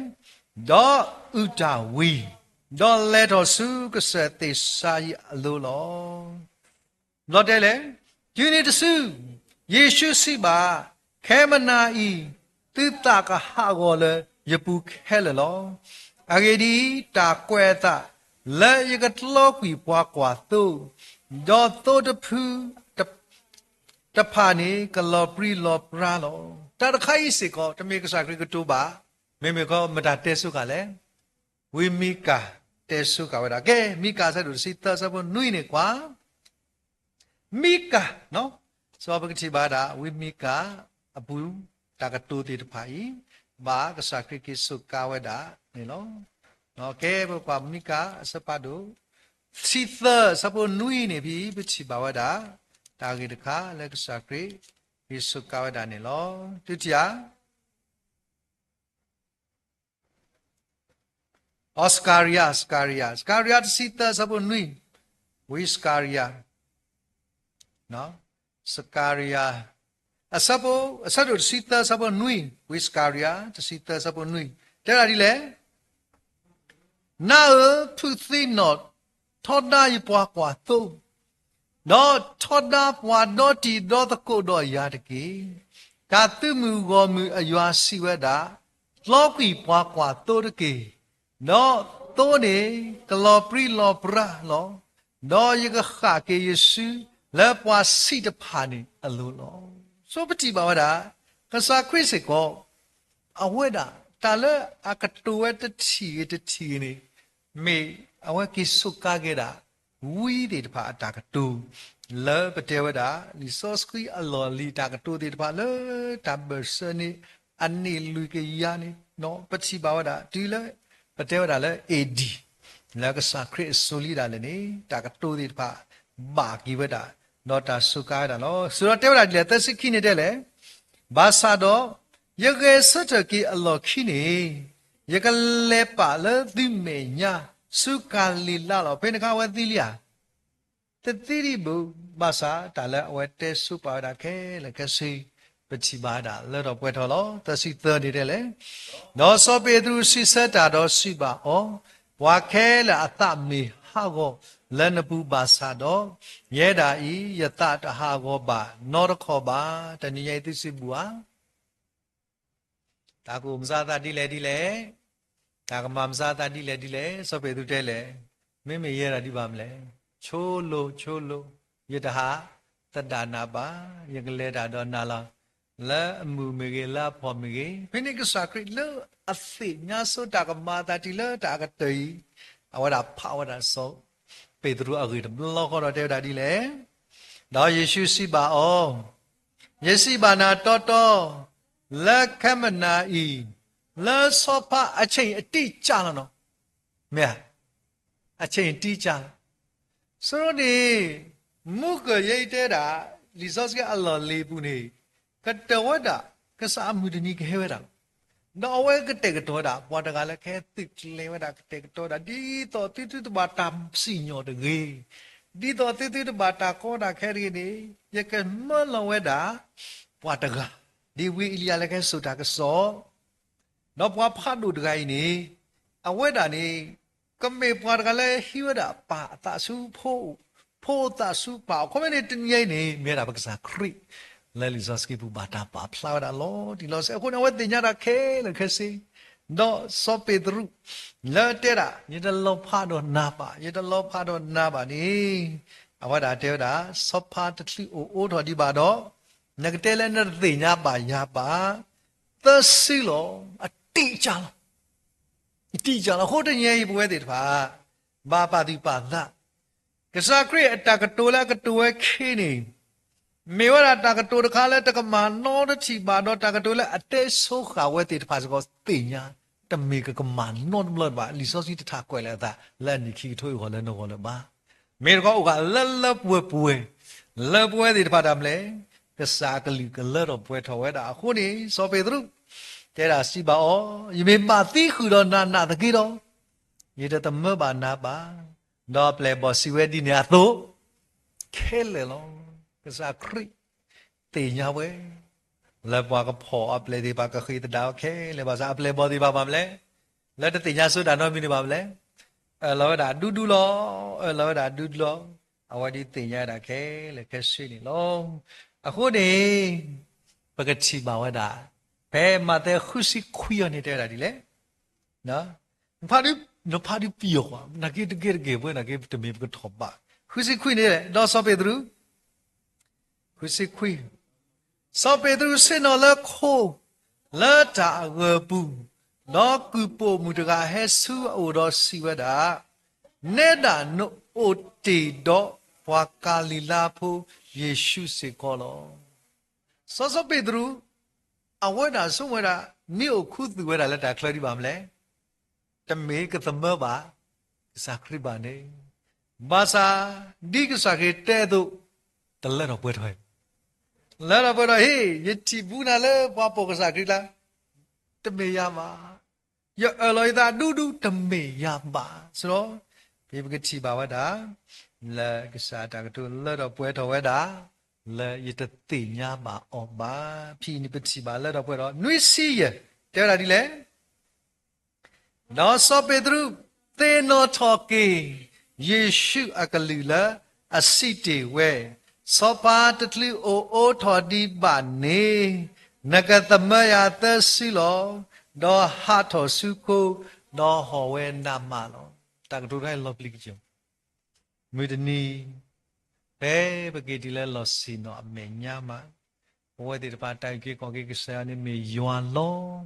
ဒီးအုၣ်တၢ်ဝံၤ, ဒီးလဲၤထီၣ်ဆူကစၢၢ်သ့ၣ်ၡါယံးအလိၤလီၤ. ဒီးတဲလဲၣ်, တုၤနုၤတစု, ယ့ၣ်ၡူးစံးဘၣ်, ခဲမုၢ်နၤအံၤ, သုသးကဟးဂီၤလၢ ယပူၤခဲလၢာ်လီၤ. အဂ့ၢ်ဒ်အံၤ, တၢ်ကွဲးအသးလၢယကကျီကွံာ်ပှၤကွၢ်သိ, ဒီးသိတဖုတဖၣ်န့ၣ် ကလီၤပြံလီၤပြါလီၤ. တၢ်တခါအံၤစ့ၢ်ကီး တမ့ၢ်ကစၢ်ခရံာ်ကတိၤဘၣ်, မ့မ့ၢ်ခီ မတၤတဲဆိဃာ်လဲၣ်. ဝံမံကၤတဲဆိဃာ်ဝဲဒၣ်. ကဲ, မံကၤအဆၢဒိၣ်တဆံသၢ အဆၢဖိနွံန့ၣ်ကွၢ် မံကၤ, စီၤပကထံၣ်ဘၣ်ဒၣ် ဝံမံကၤအပူၤ တၢ်ကတိၤသ့ၣ်တဖၣ်အံၤ ဘၣ်ကစၢ်ခရံာ်က့ၤစူးကါဝဲဒၣ်န့ၣ်လီၤ. ကဲ, ပကွၢ်မံကၤအဆၢဖးဒိၣ် တဆံသၢ အဆၢဖိနွံန့ၣ်ဖဲ ပထံၣ်ဘၣ်ဝဲဒၣ် တၢ်ဂ့ၢ်တခါလၢကစၢ်ခရံာ်က့ၤစူးကါဝဲဒၣ်န့ၣ်လီၤ. တုၤထံၣ်ဧါ အီ စကၤရယၤ, စကၤရယၤ, စကၤရယၤ တဆံသၢ အဆၢဖိနွံ, ဝံစကၤရယၤ, စကၤရယၤ, အဆၢဖိ, အဆၢဒိၣ်တဆံသၢ အဆၢဖိနွံ, ဝံစကၤရယၤ တဆံသၢ အဆၢဖိနွံ, တဲဒၣ်ဒ်လဲၣ်. နၤဧၢ, ဖုးသံနီၣ်ထီဒါယပှၤကွၢ်သိ, ဒီးထီဒါပှၤဒီတံၤဒီသကိးဒီးယၤတက့ၢ်. တၢ်သုးမုၢ်ဂီၢ်မုၢ်အယွၤစံးဝဲဒၣ်, ကျီကွံာ်ပှၤကွၢ်သိတက့ၢ်. ဒီးသိန့ၣ်ကလီၤပြံလီၤပြါလီၤ. ဒီးယကဃၣ်က့ၤယစုလၢပှၤဆံးတဖၣ်န့ၣ်အလိၤလီၤ. ဆိပထံၣ်ဘၣ်ဝဲဒၣ် ကစၢ်ခရံာ်စ့ၢ်ကီး အဝဲဒၣ် တၢ်လၢအကတိၤဝဲတထံၣ်ဂ့ၤတထံၣ်ဂ့ၤန့ၣ် မ့ၢ်အဝဲက့ၤစူးကါက့ၤဒၣ် ဝံသ့ၣ်တဖၣ်အတၢ်ကတိၤ လၢပတဲဝဲဒၣ် လံာ်စီဆှံအလီၢ်လံၤတၢ်ကတိၤသ့ၣ်တဖၣ်လၢတၢ်ဘၢၣ်စၢၤန့ၣ် အနံၣ်လွံၢ်ကယၤန့ၣ် ပထံၣ်ဘၣ်ဝဲဒၣ် တုၤလၢ ပတဲဝဲဒၣ်လၢ ਏၣ်ဒံၣ် လၢကစၢ်ခရံာ်အစိၤလံဒၣ်လဲာ်န့ၣ် တၢ်ကတိၤသ့ၣ်တဖၣ် ဘၣ်က့ၤဝဲဒၣ် ဒီးတၢ်စူးကါဝဲဒၣ်လီၤ. စံးဒီးတဲဝဲဒၣ်ဒ်လဲၣ် သၢဆံခံန့ၣ်တဲလဲၣ်, ဘၣ်ဆၣ်ဒီး ယဂဲၤဆၢထၢၣ်က့ၤအလီၢ်ခံန့ၣ် ယကလဲၤပာ်လၢသုမဲာ်ညါ ဆူကၤလံၤလါလီၤ. ဖဲန့ၣ်အခါအဝဲသံလံဧါ, တသံဒံးဘၣ်, ဘၣ်ဆၣ်တၢ်လၢအဝဲတဲဆိပာ်ဝဲဒၣ်ခဲလၢာ်ခဲဆ့ ပထံၣ်ဘၣ်ဒၣ်လၢထီၣ်ပှဲၤထီၣ်လီၤ. သၢဆံသၢန့ၣ်တဲလဲၣ်, ဒီးစီၤပ့းတရူးစံးဆၢတၢ်ဒီးစံးဘၣ်အီၤ, ပှၤခဲလၢာ်အသးမ့ၢ်ဟးဂီၤလၢနပူၤဘၣ်ဆၣ်ဒီး, ယဲဒၣ်အံၤ ယသးတဟးဂီၤဘၣ်နီတခီၣ်ဘၣ်. တနံၤညါအံၤသုစံးဘၣ်ဧါ တၢ်ကအိၣ်မၤစၢၤအသးဒ်လဲၣ်ဒ်လဲၣ်, တၢ်ကမၤမၤစၢၤအသးဒ်လဲၣ်ဒ်လဲၣ်, စီၤပ့းတရူးတဲလဲၣ်, မ့မ့ၢ်ယဲဒၣ်ဒ်ဘၣ်မနုၤလဲၣ်, ဆိလိ, ဆိလိ, ယတဟးသဒၣ်နၤဘၣ်, ယကလဲၤတၢ်ဒီးနၤလီၤ, လၢအမုာ်မ့ၢ်ဂ့ၤ, လၢအဖှီၣ်မ့ၢ်ဂ့ၤ. ဖဲန့ၣ်ကစၢ်ခရံာ်လၢအသ့ၣ်ညါဆိတၢ်ကမၤအသးတုၤလၢတၢ်အကတၢၢ်အံၤ, အဝဲဒၣ်ဖးဝဲဒၣ်စီၤပ့းတရူးအဂ့ၢ်တဘျီဃီဒီးတဲဝဲဒၣ်ဒ်လဲၣ်, ဒီးယ့ၣ်ၡူးစံးဘၣ်အီၤ, ယစံးဘၣ်နၤတီတီ, လၢခဲမနၤအံၤ, လၢဆီဖါအဆ့ၣ်အတံၢ်ကၢ်လီၤနီၤ, မ့ၢ်ဧါ, အဆ့ၣ်အတံၢ်ကၢ်လီၤ. ဆိန့ၣ်, မူကၢၢ်ယဲအံၤတဲဒၣ်, လံာ်စီဆှံအလီၢ်လံၤအပူၤန့ၣ်, ကတၢၢ်ဝဲဒၣ်, ကစၢ်အမုၢ်တနံၤကဟဲဝဲဒၣ်လီၤ. ဒီးအဝဲကတဲာ်ကတီၤဝဲဒၣ် ပှၤတဂၤလၢကဟဲသုးကျဲၤဝဲဒၣ် ကတဲာ်ကတီၤဝဲဒၣ် ဒ်သိးသုသုတဘၣ်တၢ်စံၣ်ညီၣ်တဂ့ၤ, ဒ်သိးသုသုတဘၣ်တၢ်ကီတၢ်ခဲတဂ့ၤန့ၣ်, ယကမၢလီၤဝဲဒၣ် ပှၤတဂၤ, ဒ်ဝံအ့လံယၤလၢကဟဲစိာ်တၢ်ကစီၣ် ဒီးပှၤဖးဒိၣ်တဂၤအံၤန့ၣ်, အဝဲဒၣ်န့ၣ်, ကမ့ၢ်ပှၤတဂၤလၢဟံးဝဲဒၣ်ပၢ်အသးဆူဖိ, ဖိသးဆူပၢ်, အခီပညီန့ၣ် တနံၤအံၤန့ၣ် မ့ၢ်ဝဲဒၣ်ပကစၢ်ခရံာ်, လၢလံာ်စီဆှံပူၤဘၣ်တၢ်ပာ်ဖျါဝဲဒၣ်လီၤတံၢ်လီၤဆဲးအဃိန့ၣ် အဝဲသ့ၣ်ညါတၢ်ခဲလၢာ်ခဲဆ့, ဒီးစီၤပ့းတရူး, လၢတဲဒၣ် ယတလီၤဖးဒီးနၤဘၣ်, ယတလီၤဖးဒီးနၤဘၣ်န့ၣ်, အဝဲဒၣ်တဲဝဲဒၣ် ဆီဖါတချုးအိၣ်အိးထီၣ်ဒံးဘၣ်ဒီး, နကတဲလၢနတသ့ၣ်ညါဘၣ်ယၤဘၣ်, သၢစုလီၤ, အတံၢ်ကၢ်လီၤ တံၢ်ကၢ်လီၤ. အဃိတနံၤအံၤပဝဲသ့ၣ်တဖၣ်, ဘၣ်ပာ်သူၣ်ပာ်သး, ကစၢ်ခရံာ်အတၢ်ကတိၤလၢအကတိၤဝဲခဲန့ၣ်, မ့ၢ်ဝဲဒၣ်တၢ်ကတိၤတခါလၢတကမၤနီတထံၣ်ဘၣ်ဒီး တၢ်ကတိၤလၢအတဲဆိဃာ်ဝဲသ့ၣ်တဖၣ်စ့ၢ်ကီးသ့ၣ်ညါ, တမ့ၢ်ကကမၤနီတဘျီဘၣ်. လံာ်စီဆှံတထးကွဲးလၢအသး လၢအနံၣ်ခံကထိအဂီၢ်လၢနဂီၢ်လၢၤဘၣ်. မ့ၢ်တခီအိၣ်ဃာ်လၢလၢပှဲၤပှဲၤ, လၢပဝဲသ့ၣ်တဖၣ်တၢ်မနုၤလဲၣ်, ကစၢ်အကလုၢ်ကလၢထီၣ်ပှဲၤထီၣ်ဝဲဒၣ်အဃိန့ၣ် စီၤပ့းတရူး, တဲဒၣ်စံးဘၣ်အီၤ, ယမ့ၢ်ဘၣ်သံဃုာ်ဒီးနၤနာ်သက့ဒီး, ယတသမၢဘၣ်နၤဘၣ်, ဒီးအပျဲၢ်အဘီၣ်စံးဝဲဒ်န့ၣ်အသိး, ခဲလၢာ်လီၤ. ကစၢ်ခရံာ်သ့ၣ်ညါဝဲ, လၢပှၤကဖီၣ်အပျဲၢ်သ့ၣ်တဖၣ်ကဃ့ၢ်သဒၣ်အီၤခဲလၢာ်ဘၣ်ဆၣ် အပျဲၢ်အဘီၣ်သ့ၣ်တဖၣ်ဘၣ်မနုၤလဲၣ်, လၢတသ့ၣ်ညါဆိတၢ်နီတမံၤန့ၣ်ဘၣ်မနုၤလဲၣ်, အၢၣ်လီၤဝဲဒၣ်ဒူဒူလီၤ, အၢၣ်လီၤဝဲဒၣ်ဒူဒူလီၤ, အဝဲဒၣ်သ့ၣ်ညါဝဲဒၣ်ခဲလၢာ်ခဲဆ့န့ၣ်လီၤ. အဃိန့ၣ်, ပကထံၣ်ဘၣ်ဝဲဒၣ်, ဖဲမးသဲဃုဆံခွံအီၤန့ၣ်တဲဝဲဒၣ်ဒ်လဲၣ်, နဖးဒုးပံၤအီၤဃီ, နာ်က့တကဲတကဲဝဲ နာ်က့တမ့ၢ်ပကထီၣ်ဘး, ဃုဆံခွံန့ၣ်, ဒီးစီၤပ့းတရူး ဃုဆံခွံ, စီၤပ့းတရူးဆ့ၣ်နီၤလၢခိ, လၢတၢ်အဂၢၢ်ပူၤ, ဒီးကုၢ်ပိာ်မုၣ်တဂၤဟဲဆူအအိၣ်ဒီးစံးဝဲဒၣ်, နဲဒၣ်နအိၣ်တ့ၢ်ဒီးပှၤကၤလံၤလါဖိယ့ၣ်ၡူးစ့ၢ်ကီးလီၤ. စီၤစီၤပ့းတရူး, အဝဲဒၣ်ဆိကမိၣ်ဝဲဒၣ်, မ့ၢ်အိၣ်ခူသူၣ်ဝဲဒၣ်လၢတၢ်ချၢဒံးဘၣ်မလဲၣ်, တမ့ၢ်ကသမၢဘၣ် ကစၢ်ခရံာ်ဘၣ်န့ၣ်, ဘၣ်ဆၣ်, ဒ်ကစၢ်ခရံာ်တဲအသိး, တလၢထီၣ်ပှဲၤထီၣ်, လၢထီၣ်ပှဲၤထီၣ်ဟ့ၣ် ယထံၣ်ဘူးနၤလၢပှၤပိာ်ကစၢ်ခရံာ်လၢ, တမ့ၢ်ယၤဘၣ်, ယအၢၣ်လီၤယသးဒူဒူ တမ့ၢ်ယၤဘၣ်, ဆိဒီး, ဖဲပကထံၣ်ဘၣ်ဝဲဒၣ်, လၢကစၢ်အတၢ်ကတိၤလၢထီၣ်ပှဲၤထီၣ်ဝဲဒၣ်, လၢယတသ့ၣ်ညါဘၣ်အီၤဘၣ်, ဖဲအံၤန့ၣ်ပထံၣ်ဘၣ်လၢထီၣ်ပှဲၤထီၣ် နွံဆံယဲၢ်, တဲဝဲဒၣ်ဒ်လဲၣ် ဒီးစီၤပ့းတရူးသ့ၣ်နီၣ်ထီၣ်က့ၤ ယ့ၣ်ၡူးအကလုၢ်လၢအစံးတ့ၢ်ဝဲ, စီၤပၤတချုးအိၣ်အိးထီၣ်ဒံးဘၣ်န့ၣ်, နကသမၢယၤသၢစုလီၤ. ဒီးဟးထီၣ်ဆူခိ, ဒီးဟီၣ်ဝဲနးမးလီၤ. တၢ်ကတိၤတခါအံၤလီၤပျံၤကစၢ် မုၢ်တနံၤ, ဖဲပက့ၤတုၤလၢလီၢ်ဆ့ၣ်နီၤအမဲာ်ညါမး, ပဝဲသ့ၣ်တဖၣ်တၢ်အုၣ်က့ၤခီၣ်က့ၤကစၢ်ယွၤန့ၣ်မ့ၢ်ယွၤလီၤ.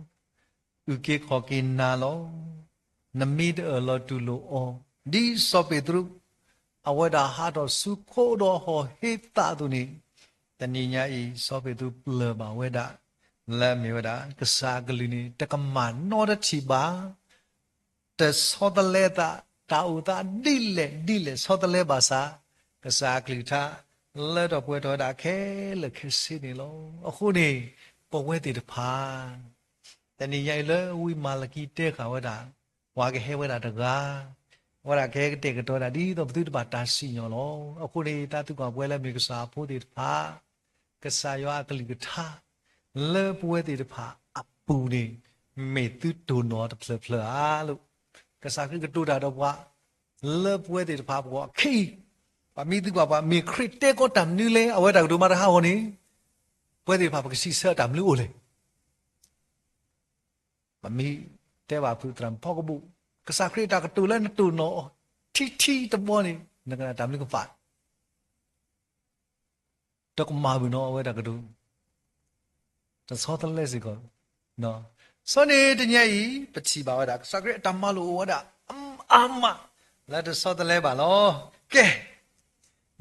အုၣ်က့ၤခီၣ်က့ၤနၤလီၤ. နမ့ၢ်တအၢၣ်လီၤတူၢ်လိာ်အီၤ, ဒ်စီၤပ့းတရူး, အဝဲဒၣ်ဟးထီၣ်ဆူခိဒီးဟီၣ်ဟ့သးအသိးန့ၣ်, တနံၤညါအံၤ စီၤပ့းတရူးပျၢၢ်ဘၣ်ဝဲဒၣ်, လၢအမ့ၢ်ဝဲဒၣ် ကစၢ်အကလုၢ်န့ၣ် တကမၣ်နီတထံၣ်ဘၣ် တဆီတလဲသး, တၢ်အိၣ်သးဒ်လဲၣ်ဒ်လဲၣ်ဆီတလဲဘၣ်ဆၣ်, ကစၢ်အကလုၢ်ကထါ လၢထီၣ်ပှဲၤထီၣ်ဝဲဒၣ်ခဲလၢာ်ခဲဆ့န့ၣ်လီၤ. အဃိန့ၣ်, ပဝဲသ့ၣ်တဖၣ် တနံၤညါအံၤလၢဝံမၤလကံတဲဃာ်ဝဲဒၣ်, ပှၤကဟဲဝဲဒၣ်တဂၤ, အဝဲဒၣ်ကဟဲကတဲာ်ကတီၤဝဲဒၣ်ဒ်သိးပသုတဘၣ်တၢ်စံၣ်ညီၣ်လီၤ. အဃိန့ၣ် တၢ်သံကွၢ်ပဝဲလၢအမ့ၢ်ကစၢ်အဖိသ့ၣ်တဖၣ်, ကစၢ်ယွၤအကလုၢ်ကထါ လၢပဝဲသ့ၣ်တဖၣ်အပူၤန့ၣ်, မ့ၢ်သုတိၢ်နီၣ်တဖျၢၣ်ဖျၢၣ်ဧါလိၤ. ကစၢ်ခရံာ်ကတိၤတၢ်ဒီးပှၤ, လၢပဝဲသ့ၣ်တဖၣ်အပူၤအခံ, ပမ့ၢ်သံကွၢ်ပှၤ မ့ၢ်ခရံာ်တဲကီးတၢ်မနုၤလဲၣ်, အဝဲတၢ်ကတိၤမၤတဟးဂီၤန့ၣ်, ပဝဲသ့ၣ်တဖၣ်ပကစံးဆၢအတၢ်မနုၤအိၣ်လဲၣ်. ပမ့ၢ်တဲဘၣ်ဖုးသရၣ်ဖီကဘိၣ်, ကစၢ်ခရံာ်အတၢ်ကတိၤလၢနတိၢ်နီၣ်အီၤ ထံထံတဘီန့ၣ် နကနၣ်တၢ်မနုၤကပာ် တကမၣ်ဘၣ်နီၤ အဝဲတၢ်ကတိၤ, တဆီတလဲစ့ၢ်ကီး. ဆီန့ၣ်တနံၤအံၤ ပထံၣ်ဘၣ်ဝဲဒၣ် ကစၢ်ခရံာ်အတၢ်မၤလိာ်အိၣ်ဝဲဒၣ် အါမး လၢတဆီတလဲဘၣ်လီၤ. ကဲ,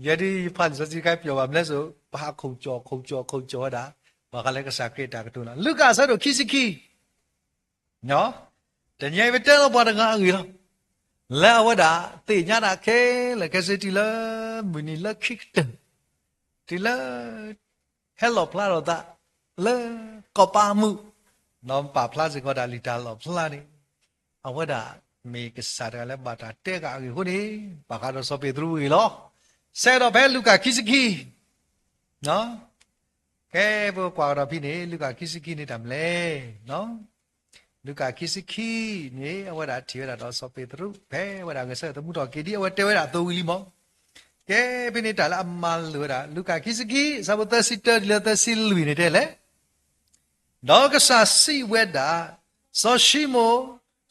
ယဲဒၣ်ယဖးလံာ်စီဆှံတခါပျီၣ်ဘၣ်မလဲၣ်စိ, ပဟးခိၣ်ကၠီၣ်ခိၣ်ကၠီၣ်ခိၣ်ကၠီၣ်ဝဲဒၣ်, ဘၣ်ဃးလၢကစၢ်ခရံာ်အတၢ်ကတိၤလီၤ. လူၤကၣ်အဆၢဒိၣ်ခံဆံခံ တနံၤအံၤပတဲလီၤပှၤတဂၤအဂ့ၢ်လီၤ. လၢအဝဲဒၣ်သ့ၣ်ညါဒၣ်ခဲလၢာ်ခဲဆ့ တုၤလၢမုၢ်နံၤလၢခံကတၢၢ်, တုၤလၢဟဲလီၣ်ဖျါထီၣ်သးလၢကီၢ်ပၤမုၣ်, ဒီးပာ်ဖျါစ့ၢ်ကီးဒၣ်လံာ်တၢ်လီၣ်ဖျါန့ၣ်, အဝဲဒၣ်မ့ၢ်ကစၢ်တဂၤလၢဘၣ်တၢ်တဲဃာ်အဂ့ၢ်အဃိန့ၣ်, ဘၣ်ဃးဒီးစီၤပ့းတရူးအဂ့ၢ်လီၤ. ဆဲးဒီးဖဲလူၤကၣ်ခံဆံခံ ကဲ ပကွၢ်ကဒီးဖဲန့ၣ် လူၤကၣ်ခံဆံခံန့ၣ် တၢ်မနုၤလဲၣ်. လူၤကၣ်ခံဆံခံန့ၣ် အဝဲဒၣ်ထံၣ်ဝဲဒၣ်ဒီးစီၤပ့းတရူး ဖဲအဝဲဒၣ်ဂဲၤဆၢထၢၣ်သမူထီၣ်က့ၤ ဒ်အဝဲတဲဝဲဒၣ်အသိးဝံၤလံမး. ကဲ ဖဲန့ၣ်တၢ်လၢအမၤလိာ်ဝဲဒၣ် လူၤကၣ်ခံဆံခံ အဆၢဖိသၢဆံတၢတုၤလၢသၢဆံလွံၢ်န့ၣ်တဲလဲၣ် ဒီးကစၢ်စံးဝဲဒၣ်, စီၤၡံမိၣ်,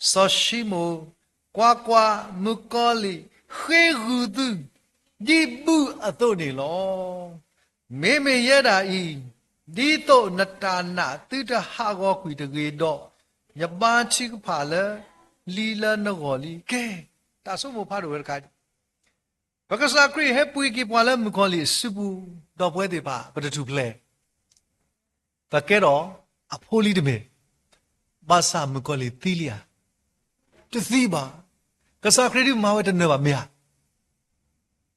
စီၤၡံမိၣ်, ကွၢ်ကွၢ်, မုၣ်ကီၤလံၢ်ဃ့ဂုာ်သု ဒ်ဘုအသိးန့ၣ်လီၤ. မ့မ့ၢ်ယဲဒၣ်အံၤ, ဒ်သိးနတၢ်နာ်သုတဟးဂီၤကွံာ်တဂ့ၤဒီး, ယဘါထုကဖၣ်လၢ လံလၢနဂီၢ်လံ. ကဲ, တၢ်ဆိကမိၣ်ဖးဒိၣ်ဝဲတခါ, ပကစၢ်ခရံာ်ဟဲပှ့ၤက့ၤပှၤလၢမုၣ်ကီၤလံၢ်အစုပူၤ, ဒီးပဝဲသ့ၣ်တဖၣ် ပတထူၣ်ဖျဲး ပကဲထီၣ်အဖိလံတမ့ၢ်, ဘၣ်ဆၣ်မုၣ်ကီၤလံၢ်သံလံဧါ. တသံဘၣ်. ကစၢ်ခရံာ်ဒုးမၤဝဲတနၢၤဘၣ်မ့ၢ်ဧါ.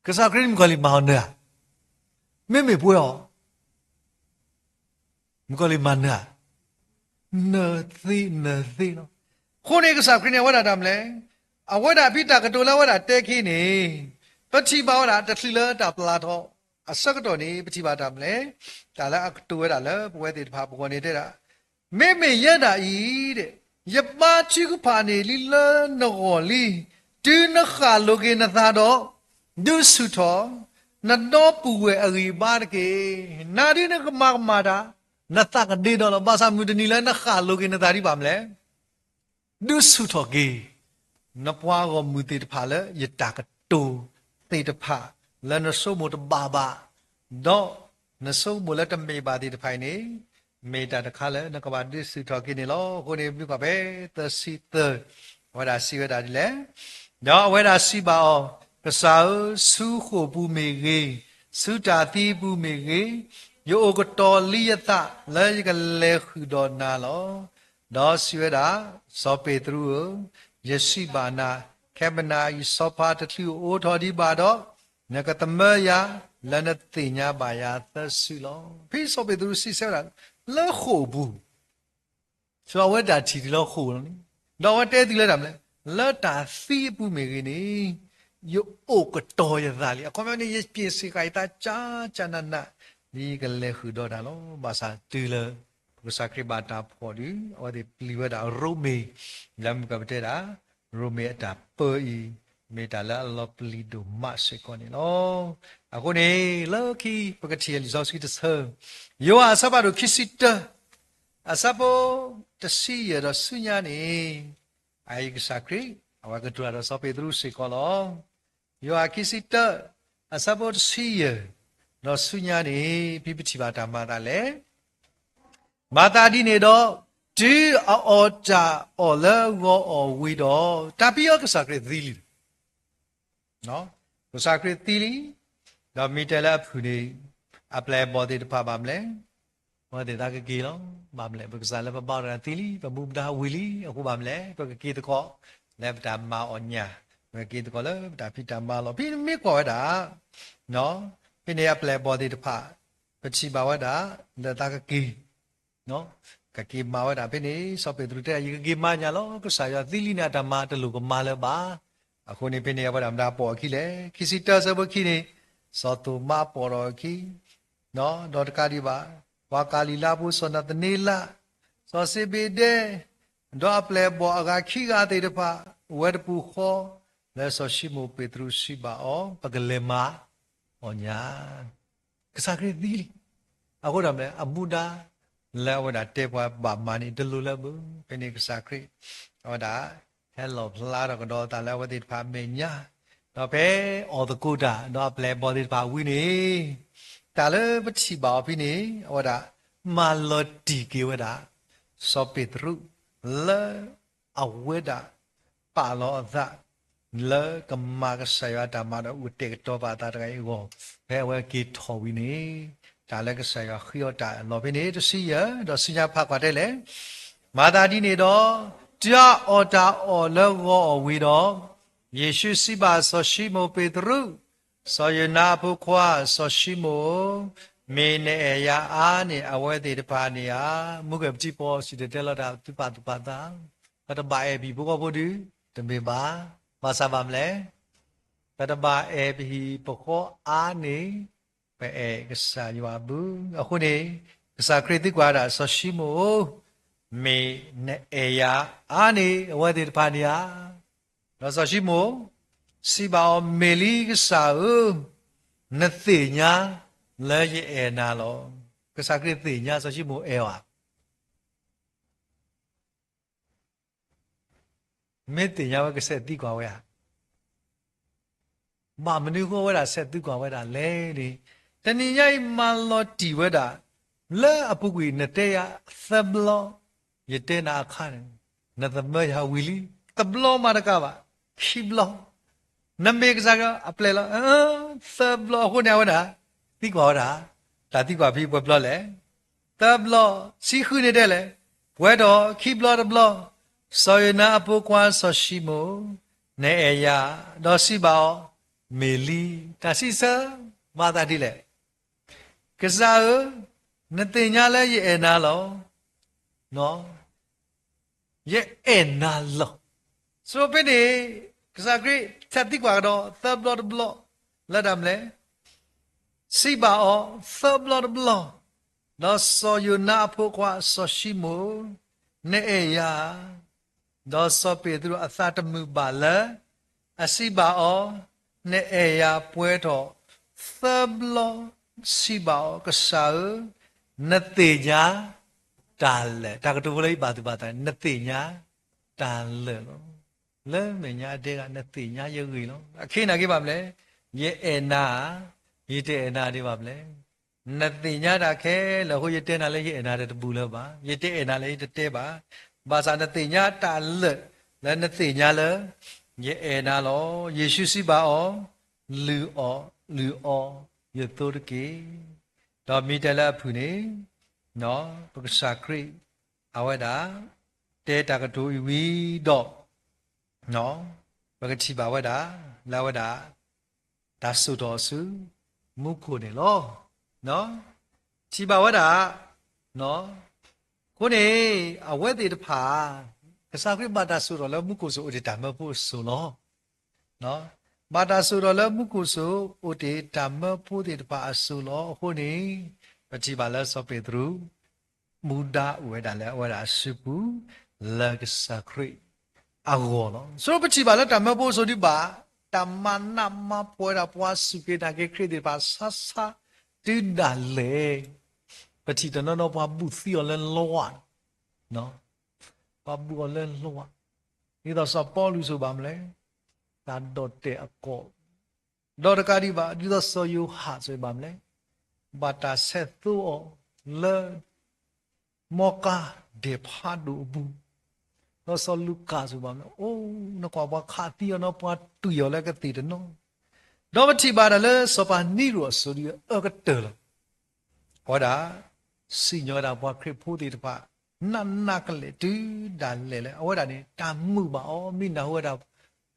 ကစၢ်ခရံာ်ဒုးမုၣ်ကီၤလံၢ်မၤအီၤနၢၤဧါ. မ့မ့ၢ်ပှဲၤအီၤ မုၣ်ကီၤလံၢ်မၤနၢၤဧါ. နၢၤသ့ နၢၤသ့လီၤ. အဃိန့ၣ်ကစၢ်ခရံာ်န့ၣ် အဝဲဒၣ်တၢ်မနုၤလဲၣ်, အဝဲဒၣ်ဖဲတၢ်ကတိၤလၢအဝဲဒၣ်တဲခံန့ၣ်, ပထံၣ်ဘၣ်ဝဲဒၣ်တချုးလၢတၢ်ပျၢ်ထီၣ်အဆၢကတီၢ်န့ၣ် ပထံၣ်ဘၣ်တၢ်မနုၤလဲၣ်, တၢ်လၢအကတိၤဝဲဒၣ်လၢပဝဲသ့ၣ်တဖၣ်အဂီၢ်န့ၣ်တဲဒၣ်, မ့မ့ၢ်ယဲဒၣ်အံၤ, ယဘါထုကဖၣ်န့ၢ်လံလၢနဂီၢ်လံ, တုၤနဃၣ်လိၤက့ၤနသးဒီး, ဒုးဆူၣ်ထီၣ်, နဒီပုၢ်ဝဲၢ်အဂံၢ်အဘါတက့ၢ်. နၤဒုးနကမၤကမၣ်တၢ် နသးကဒ့ဒီလီၤ. ဘၣ်ဆၣ်မုၢ်တနံၤလၢနဃၣ်လိၤက့ၤနသးဒံးဘၣ်မနုၤလဲၣ် ဒုးဆူၣ်ထီၣ်က့ၤ နပှၤဂီၢ်မုၢ်သ့ၣ်တဖၣ်လၢယတၢ်ကတိၤသ့ၣ်တဖၣ် လၢနဆိကမိၣ်တဘၣ်ဘၣ်, ဒီးနဆိကမိၣ်လၢတမ့ၢ်ဘၣ်သ့ၣ်တဖၣ်အံၤန့ၣ်, မ့ၢ်တၢ်တခါလၢနကဘၣ်ဒုးဆူၣ်ထီၣ်က့ၤန့ၣ်လီၤ. အဃိန့ၣ် မ့ၢ်ကွၢ်ဖဲ သၢဆံသၢ, အဝဲဒၣ်စံးဝဲဒၣ်ဒ်လဲၣ်, ဒီးအဝဲဒၣ်စံးဘၣ်အီၤ, ကစၢ်ဧၢ, ဆူဃိာ်ပူၤမ့ၢ်ဂ့ၤ, ဆူတၢ်သံပူၤမ့ၢ်ဂ့ၤ, ယအိၣ်ကတီၤလံယသးလၢယကလဲၤဃုာ်ဒီးနၤလီၤ. ဒီးစံးဝဲဒၣ်, စီၤပ့းတရူးဧၢ, ယစံးဘၣ်နၤ, ခဲမုၢ်နၤအံၤ စီၤပၤတချုးအိးထီၣ်ဒံးဘၣ်ဒီး, နကသမၢယၤလၢနသ့ၣ်ညါဘၣ်ယၤသၢစုလီၤ. ဖဲစီၤပ့းတရူးစံးဆၢဝဲဒၣ်, လၢဃိာ်ပူၤ, ဆိအဝဲတၢ်ထံၣ်တုၤလၢဃိာ်လီၤန့ၣ်, ဒီးအဝဲတဲတုၤလၢတၢ်မနုၤလဲၣ်, လၢတၢ်သံအပူၤမ့ၢ်ဂ့ၤန့ၣ်, ယအိၣ်ကတီၤယသးလံ. အခီပညီန့ၣ် ယပၢ်စ့ၢ်ကီးယသးကၠးကၠးနးနး, ဒ်ယကလဲၤဃုာ်ဒီးနၤလီၤ. ဘၣ်ဆၣ်တုၤလၢ ပကစၢ်ခရံာ်ဘၣ်တၢ်ဖီၣ်ဒီး အဝဲသ့ၣ်ပျံၤဝဲဒၣ်ရိမ့ၤ, လၢမုၢ်ကပတဲဒၣ်, ရိမ့ၤအတၢ်ပၢအံၤ, မ့ၢ်တၢ်လၢအလီၤပျံၤဒိၣ်မးစ့ၢ်ကီးန့ၣ်လီၤ. အဃိန့ၣ် လၢခံ ပကထံၣ်လံာ်စီဆှံတဆၢ, ယိၤဟၣ်အဆၢဖးဒိၣ်ခံဆံတၢ, အဆၢဖိတဆံယဲၢ်ဒီးဆူညါန့ၣ်, အအံၤကစၢ်ခရံာ် အဝဲကတိၤတၢ်ဒီးစီၤပ့းတရူးစ့ၢ်ကီးလီၤ. ယိၤဟၣ်ခံဆံတၢ, အဆၢဖိတဆံယဲၢ်, ဒီးဆူညါန့ၣ် ဖဲပထံၣ်ဘၣ်တၢ်မၤသးလဲၣ်. မၤသးဒ်န့ၣ်ဒီး, တုၤအအီၣ်တၢ်အီၣ်လၢဂီၤအီၣ်ဝံၤဒီး, တၢ်ဖဲအံၤကစၢ်ခရံာ်သံလံ. ကစၢ်ခရံာ်သံလံ, ဒီးမ့ၢ်တဲလၢအဖုၣ်န့ၣ်, အပျဲၢ်အဘီၣ်သ့ၣ်တဖၣ်ဘၣ်မနုၤလဲၣ်, အဝဲသ့ၣ်သးကက့ၤလီၤ. ဘၣ်မနုၤလဲၣ်, ပကစၢ်လၢပဘါတဂၤသံလံ, ပမူပဒါဝံၤလံ, အဃိဘၣ်မနုၤလဲၣ်, ပကက့ၤသကိးလၢပတၢ်မၤအီၣ်ညၣ်, ပကက့ၤသကိးလၢပတၢ်ဖံးတၢ်မၤလီၤ. ဖဲမ့ၢ်ကွၢ်ဝဲဒၣ်, ဖဲန့ၣ်အပျဲၢ်အဘီၣ်သ့ၣ်တဖၣ်, ပထံၣ်ဘၣ်ဝဲဒၣ်, လၢသးကက့ၤ ကက့ၤမၤဝဲဒၣ်ဖဲန့ၣ်, စီၤပ့းတရူးတဲ ယကက့ၤမၤညၣ်လီၤ. ကစၢ်ယွၤသံလံန့ၣ် အတၢ်မၤတလိၣ်ကမၤလၢၤဘၣ်. အဃိန့ၣ်ဖဲန့ၣ် အဝဲဒၣ်မတၤပိာ်အခံလဲၣ်. ခံဆံတၢဆၢဖိခံန့ၣ်, စီၤသိၤမါပိာ်ထီၣ်အခံ, ဒီးတကးဒံးဘၣ်, ပှၤကၤလံၤလါဖိ စီၤနၤသန့လး, စီၤစ့ဘ့ဒဲ, ဒီးအပျဲၢ်အဘီၣ်အဂၤခံဂၤသ့ၣ်တဖၣ်, ဝဲတပူၤဃီ, လၢစီၤၡံမိၣ်ပ့းတရူးစံးဘၣ်အီၤ, ပကလဲၤမၤအီၣ်ညၣ် ကစၢ်ခရံာ်သံလံ. အဃိဒီးမနုၤလဲၣ်, အမူဒါလၢအဝဲဒၣ်တဲပှၤဘၣ်မၤန့ၣ် တလိၣ်လၢၤဘၣ်. ဖဲန့ၣ်ကစၢ်ခရံာ် အဝဲဒၣ် ဟဲလီၣ်ဖျါထီၣ်ကဒီးအသးလၢအဝဲသ့ၣ်တဖၣ်အမဲာ်ညါ, ဒီးဖဲအီၣ်သကိးတၢ် ဒီးအပျဲၢ်အဘီၣ်သ့ၣ်တဖၣ်ဝံၤန့ၣ်, တၢ်လၢပထံၣ်ဘၣ်အီၤဖဲန့ၣ် အဝဲဒၣ်မၤလီၤတံၢ်က့ၤဝဲဒၣ် စီၤပ့းတရူး လၢ အဝဲဒၣ်ပာ်လီၤအသး လၢကမၤကစၢ်ယွၤအတၢ်မၤဒီး အိၣ်ကတဲာ်ကတီၤပာ်အသးတဂၤအံၤအဂီၢ်, ဖဲအဝဲက့ၤထီၣ်ဝံၤန့ၣ်, တၢ်လၢကစၢ်ယွၤဃ့အီၤတၢ်အလီၢ်ဖဲန့ၣ် တဆံယဲၢ်, ဒီးဆူညါဖးကွၢ်တဲလဲၣ်. မၤသးဒ်န့ၣ်ဒီး, တုၤအအီၣ်တၢ်အီၣ်လၢဂီၤအီၣ်ဝံၤဒီး, ယ့ၣ်ၡူးစံးဘၣ်စီၤၡံမိၣ်ပ့းတရူး, စီၤယိၤနါအဖိခွါစီၤၡံမိၣ်ဧၢ, မ့ၢ်နအဲၣ်ယၤအါန့ၢ်အဝဲသ့ၣ်တဖၣ်န့ၣ်ဧါ. မူကဲၣ်ပထံပီစံၣ်တဲၤတဲလီၤတၢ်သုပာ်သူၣ်ပာ်သး, ပတဘၣ်အဲၣ်ပဟံၣ်ဖိဃီဖိဒုး, တမ့ၢ်ဘၣ်. ဘၣ်ဆၣ်ဘၣ်မနုၤလဲၣ်, ပတဘၣ်အဲၣ်ပဟံၣ်ပဃီအါန့ၢ် ပအဲၣ်ကစၢ်ယွၤဘၣ်. အဃိန့ၣ်, ကစၢ်ခရံာ်သံကွၢ်ဒၣ်စီၤၡံမိၣ်ဧၢ, မ့ၢ်နအဲၣ်ယၤအါန့ၢ်အဝဲသ့ၣ်တဖၣ်န့ၣ်ဧါ. ဒီးစီၤၡံမိၣ်စံးဘၣ်အီၤ, မ့ၢ်လံကစၢ်ဧၢ, နသ့ၣ်ညါလၢယအဲၣ်နၤလီၤ. ကစၢ်ခရံာ်သ့ၣ်ညါစီၤၡံမိၣ်အဲၣ်အီၤဧါ. မ့ၢ်သ့ၣ်ညါဝဲကဆဲးသံကွၢ်ဝဲဧါ. ဘၣ်မနုၤအဃိဝဲဒၣ်ဆဲးသံကွၢ်ဝဲဒၣ်လဲၣ်န့ၣ်, တနံၤညါအံၤမၤလီၤတံၢ်ဝဲဒၣ်, လၢအပူၤကွံာ်နတဲယၤသၢဘျီ, ယတဲနၤအခါန့ၣ်, နသမၢယၤဝံၤလံ, တဘျီမးတကးဘၣ်, ခံဘျီ နမ့ၢ်ကစၢ်ယွၤအပျဲၢ်လီၤ, သၢဘျီအဃိန့ၣ် အဝဲဒၣ်သံကွၢ်ဝဲဒၣ်, တၢ်သံကွၢ်ဖဲပှဲၤဘျီလဲၣ်, သၢဘျီ, ဆံဃုန့ၣ်တဲလဲၣ်, ပှဲၤထီၣ်ခံဘျီတဘျီ, စီၤယိၤနါအဖိခွါစီၤၡံမိၣ်, နအဲၣ်ယၤ, ဒီးစံးဘၣ်အီၤ, မ့ၢ်လံ, တၢ်စံးဆၢ, မၤသးဒ်လဲၣ် ကစၢ်ဧၢ, နသ့ၣ်ညါလၢယအဲၣ်နၤလီၤ. ယအဲၣ်နၤလီၤ. ဆိဖဲန့ၣ်, ကစၢ်ခရံာ်ဆဲးသံကွၢ်ကဒီးသၢဘျီတဘျီ, လၢတၢ်မနုၤလဲၣ်, စံးဘၣ်အီၤသၢဘျီတဘျီ, ဒီးစီၤယိၤနါအဖိခွါစီၤၡံမိၣ်, နအဲၣ်ယၤဧါ. ဒီးစီၤပ့းတရူးအသးတမုာ်ဘၣ်လၢ အစံးဘၣ်အီၤ, နအဲၣ်ယၤပှဲၤထီၣ်သၢဘျီ, စံးဘၣ်အီၤ, ကစၢ်ဧၢ, နသ့ၣ်ညါတၢ်လၢာ်, တၢ်ကတိၤဖိလၢယဘၣ်သူၣ်ဘၣ်သးန့ၣ် နသ့ၣ်ညါတၢ်လၢာ်လီၤ. လၢမဲာ်ညါအဒဲဂၤ နသ့ၣ်ညါယဂ့ၢ်လီၤ. အခဲအံၤနာ်က့ဘၣ်မနုၤလဲၣ်, ယအဲၣ်နၤဧါ, ယတအဲၣ်နၤဒံးဘၣ်မနုၤလဲၣ်. နသ့ၣ်ညါတၢ်ခဲလၢာ်အဃိ ယတဲနၤလၢယအဲၣ်နၤတဘူၣ်လၢၤဘၣ်, ယတအဲၣ်နၤလၢယတတဲဘၣ်. ဘၣ်ဆၣ်နသ့ၣ်ညါတၢ်လၢာ်လၢနသ့ၣ်ညါလၢ ယအဲၣ်နၤလီၤ. ယ့ၣ်ၡူးစံးဘၣ်အီၤ, လုၢ်အီၣ်, လုၢ်အီယသိတက့ၢ်. ဒီးမ့ၢ်တဲလၢအဖုၣ်န့ၣ် ပကစၢ်ခရံာ် အဝဲဒၣ် တဲတၢ်ကတိၤအံၤဝံၤဒီး ပကထံၣ်ဘၣ်ဝဲဒၣ် လၢအဝဲဒၣ် တၢ်စိာ်ထီၣ်အီၤဆူ မူခိၣ်န့ၣ်လီၤ. ထံၣ်ဘၣ်ဝဲဒၣ် အဃိန့ၣ် အဝဲသ့ၣ်တဖၣ် ကစၢ်ခရံာ်ဘၣ်တၢ်စိာ်ထီၣ်လၢမူခိၣ်စိၤအိၣ်တ့ၢ်တၢ်မၢဖိအစိၤလီၤ. ဘၣ်တၢ်စိာ်ထီၣ်လၢမူခိၣ်စိၤ အိၣ်တ့ၢ်တၢ်မၢဖိသ့ၣ်တဖၣ်အစိၤလီၤ. အဃိန့ၣ် ပထံၣ်ဘၣ်လၢစီၤပ့းတရူး မူဒါအိၣ်ဝဲဒၣ်လၢအဝဲဒၣ်အစုပူၤ လၢကစၢ်ခရံာ်အဂီၢ်လီၤ. ဆိပထံၣ်ဘၣ်လၢတၢ်မၢဖိအစိၤဒံးဘၣ် တၢ်မၤနးမၤဖှီၣ်ဝဲဒၣ်ပှၤစူၢ်က့ၤနာ်က့ၤခရံာ်သ့ၣ်တဖၣ် ဆါဆါတုၤဒၣ်လဲာ် ပထံၣ်တနီၤနီၤပှၤဘူၣ်သံအီၤလၢလီၤ ပှၤဘူၣ်အီၤလၢလီၤ. ဒ်သိးစီၤပီလူးစိၤဘၣ်မနုၤလဲၣ်, တၢ်ဒီၣ်တဲာ်အကီၢ်, ဒီးတကးဒံးဘၣ် ဒ်သိးစီၤယိၤဟၣ်စိၤဘၣ်မနုၤလဲၣ်, ဘၣ်တၢ်ဆဲးသိအီၤလၢ မီကါဒဲးဖးဒိၣ်အပူၤ, ဒီးစီၤလူၤကၣ်စိၤဘၣ်မနုၤလဲၣ်, အိၣ်နကွၢ်ပှၤခးသံအီၤနီၤ ပှၤတွံၢ်အီၤလၢကသ့ၣ်တနီၤ, ဒီးပထံၣ်ဘၣ်ဒၣ်လၢစီၤပၤနံရိၤအစိၤဒံးအကတၢၢ်လီၤ. အဝဲဒၣ် စံၣ်ညီၣ်ဝဲဒၣ်ပှၤခရံာ်ဖိသ့ၣ်တဖၣ် နးနးကလဲာ်တုၤဒၣ်လဲာ်လၢ အဝဲဒၣ်န့ၣ် တၢ်မုာ်ဘၣ်အီၤ မ့ၢ်နၢ်ဟူဝဲဒၣ်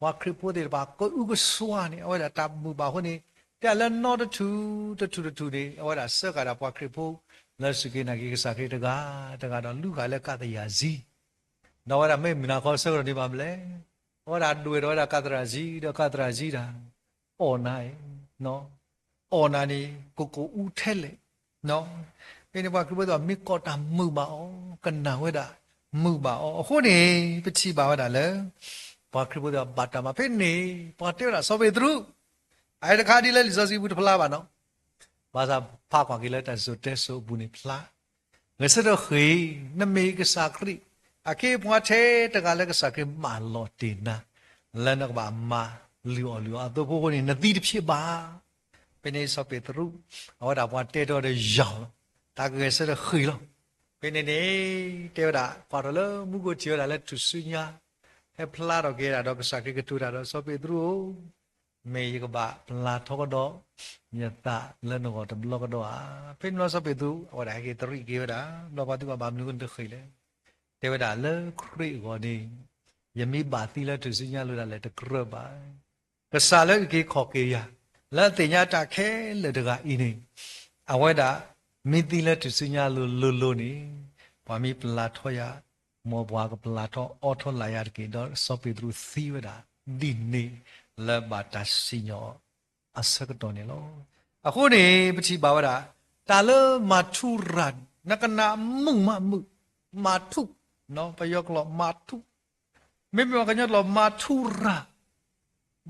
ပှၤခရံာ်ဖိသ့ၣ်တဖၣ် ကအုကစွါန့ၣ် အဝဲဒၣ်တၢ်မုာ်ဘၣ်အဃိန့ၣ် တဲလၢနီတထူၣ်တထူၣ်တထူၣ်န့ၣ် အဝဲဒၣ်စၢဃာ်ဒၣ်ပှၤခရံာ်ဖိ လၢစူၢ်က့ၤနာ်က့ၤကစၢ်ခရံာ်တဂၤတဂၤဒီး လူၤဃာ်လၢကးသယၢ်စံ ဒီးအဝဲဒၣ်မ့ၢ်မုၢ်နၤခီဆၢကတီၢ်ဒံးဘၣ်မနုၤလဲၣ်, အဝဲဒၣ်ဒွဲၣ်ထီၣ်ဝဲဒၣ်ကးသယၢ်စံ ဒီးကးသယၢ်စံတၢ် အီၣ်နၤအံၤ အီၣ်နၤန့ၣ် ကကိၣ်အူထဲလဲၣ်, ဖဲန့ၣ်ပှၤခရံာ်ဖိသ့ၣ်တဖၣ် မ့ၢ်ကီၢ်တၢ်မုာ်ဘၣ်အီၤ ကနၣ်ဝဲဒၣ်မုာ်ဘၣ်အီၤ အဃိန့ၣ် ပထံၣ်ဘၣ်ဝဲဒၣ်လၢ ပှၤခရံာ်ဖိသ့ၣ်တဖၣ်ဘၣ်တၢ်မၤ ဖဲန့ၣ် ပှၤတဲဝဲဒၣ်စီၤပ့းတရူး အအံၤတခါဒ်လၢလံာ်စီဆှံပူၤတဖျါဘၣ်နီၤ, ဘၣ်ဆၣ်ဖးကွၢ်က့ၤလၢတၢ်စံၣ်စိၤတဲစိၤအပူၤန့ၣ်ဖျါ, ဂဲၤဆၢထၢၣ်ဃ့ၢ် နမ့ၢ်ကစၢ်ခရံာ် အခ့အပှၤထဲတဂၤလၢကစၢ်ခရံာ်မၢလီၤတ့ၢ်နၤ လၢနကဘၣ်မၤလုၢ်အီၣ်လုၢ်အီအသိဖိအဃိန့ၣ် နသံတဖျၢၣ်ဘၣ်. ဖဲန့ၣ်စီၤပ့းတရူး အဝဲဒၣ်ပှၤတဲထီၣ်ဒီးယၤလီၤ, တၢ်ကဂဲၤဆၢထၢၣ်ဃ့ၢ်လီၤ. ဖဲန့ၣ်န့ၣ် တဲဝဲဒၣ် ကွၢ်ထီၣ်လၢမူခိၣ်ထံၣ်ဝဲဒၣ်လၢထူၣ်စုညါ ဟဲဖျါထီၣ်က့ၤဒၣ်ဒီးကစၢ်ခရံာ်ကတိၤတၢ်ဒီးစီၤပ့းတရူးဧၢ, မ့ၢ်ယကဘၣ်ပျၢ်ထီကဒီး ယသးလၢနဂီၢ်တဘျီကဒီးဧါ. ဖဲန့ၣ်လီၤစီၤပ့းတရူး အဝဲဒၣ်ဟဲက့ၤတရံးက့ၤဝဲဒၣ် ဘျီပှၤသံကွၢ်ဘၣ်မနုၤကတဃ့ၢ်လဲၣ်, တဲဝဲဒၣ်လၢခရံာ်အဂီၢ်န့ၣ် ယမ့ၢ်ဘၣ်သံလၢထူၣ်စုညါလိၤဒၣ်လဲာ်တကြၢးဘၣ် ကစၢ်လၢအုၣ်က့ၤခီၣ်က့ၤယၤ လၢအသ့ၣ်ညါတၢ်ခဲလၢာ်တဂၤအံၤန့ၣ် အဝဲဒၣ်မ့ၢ်သံလၢထူၣ်စုညါလိၤလိၤလိၤန့ၣ် ပှၤမ့ၢ်ပျၢ်ထီယၤ မ်ပှၤကပျၢ်ထီအီထီလာ်ယၤတက့ၢ်. ဒီးစီၤပ့းတရူးသံဝဲဒၣ်ဒ်န့ၣ် လၢဘၣ်တၢ်စံၣ်ညီၣ်အဆၢကတီၢ်န့ၣ်လီၤ. အဃိန့ၣ် ပထံၣ်ဘၣ်ဝဲဒၣ် တၢ်လၢမၤထူရၤ နကနၣ်မုာ်မးမုာ် မၤထူ, ပယီၤကျိာ်မၤထူ, မ့မ့ၢ်ပှၤကညီကျိာ်မၤထူရၤ,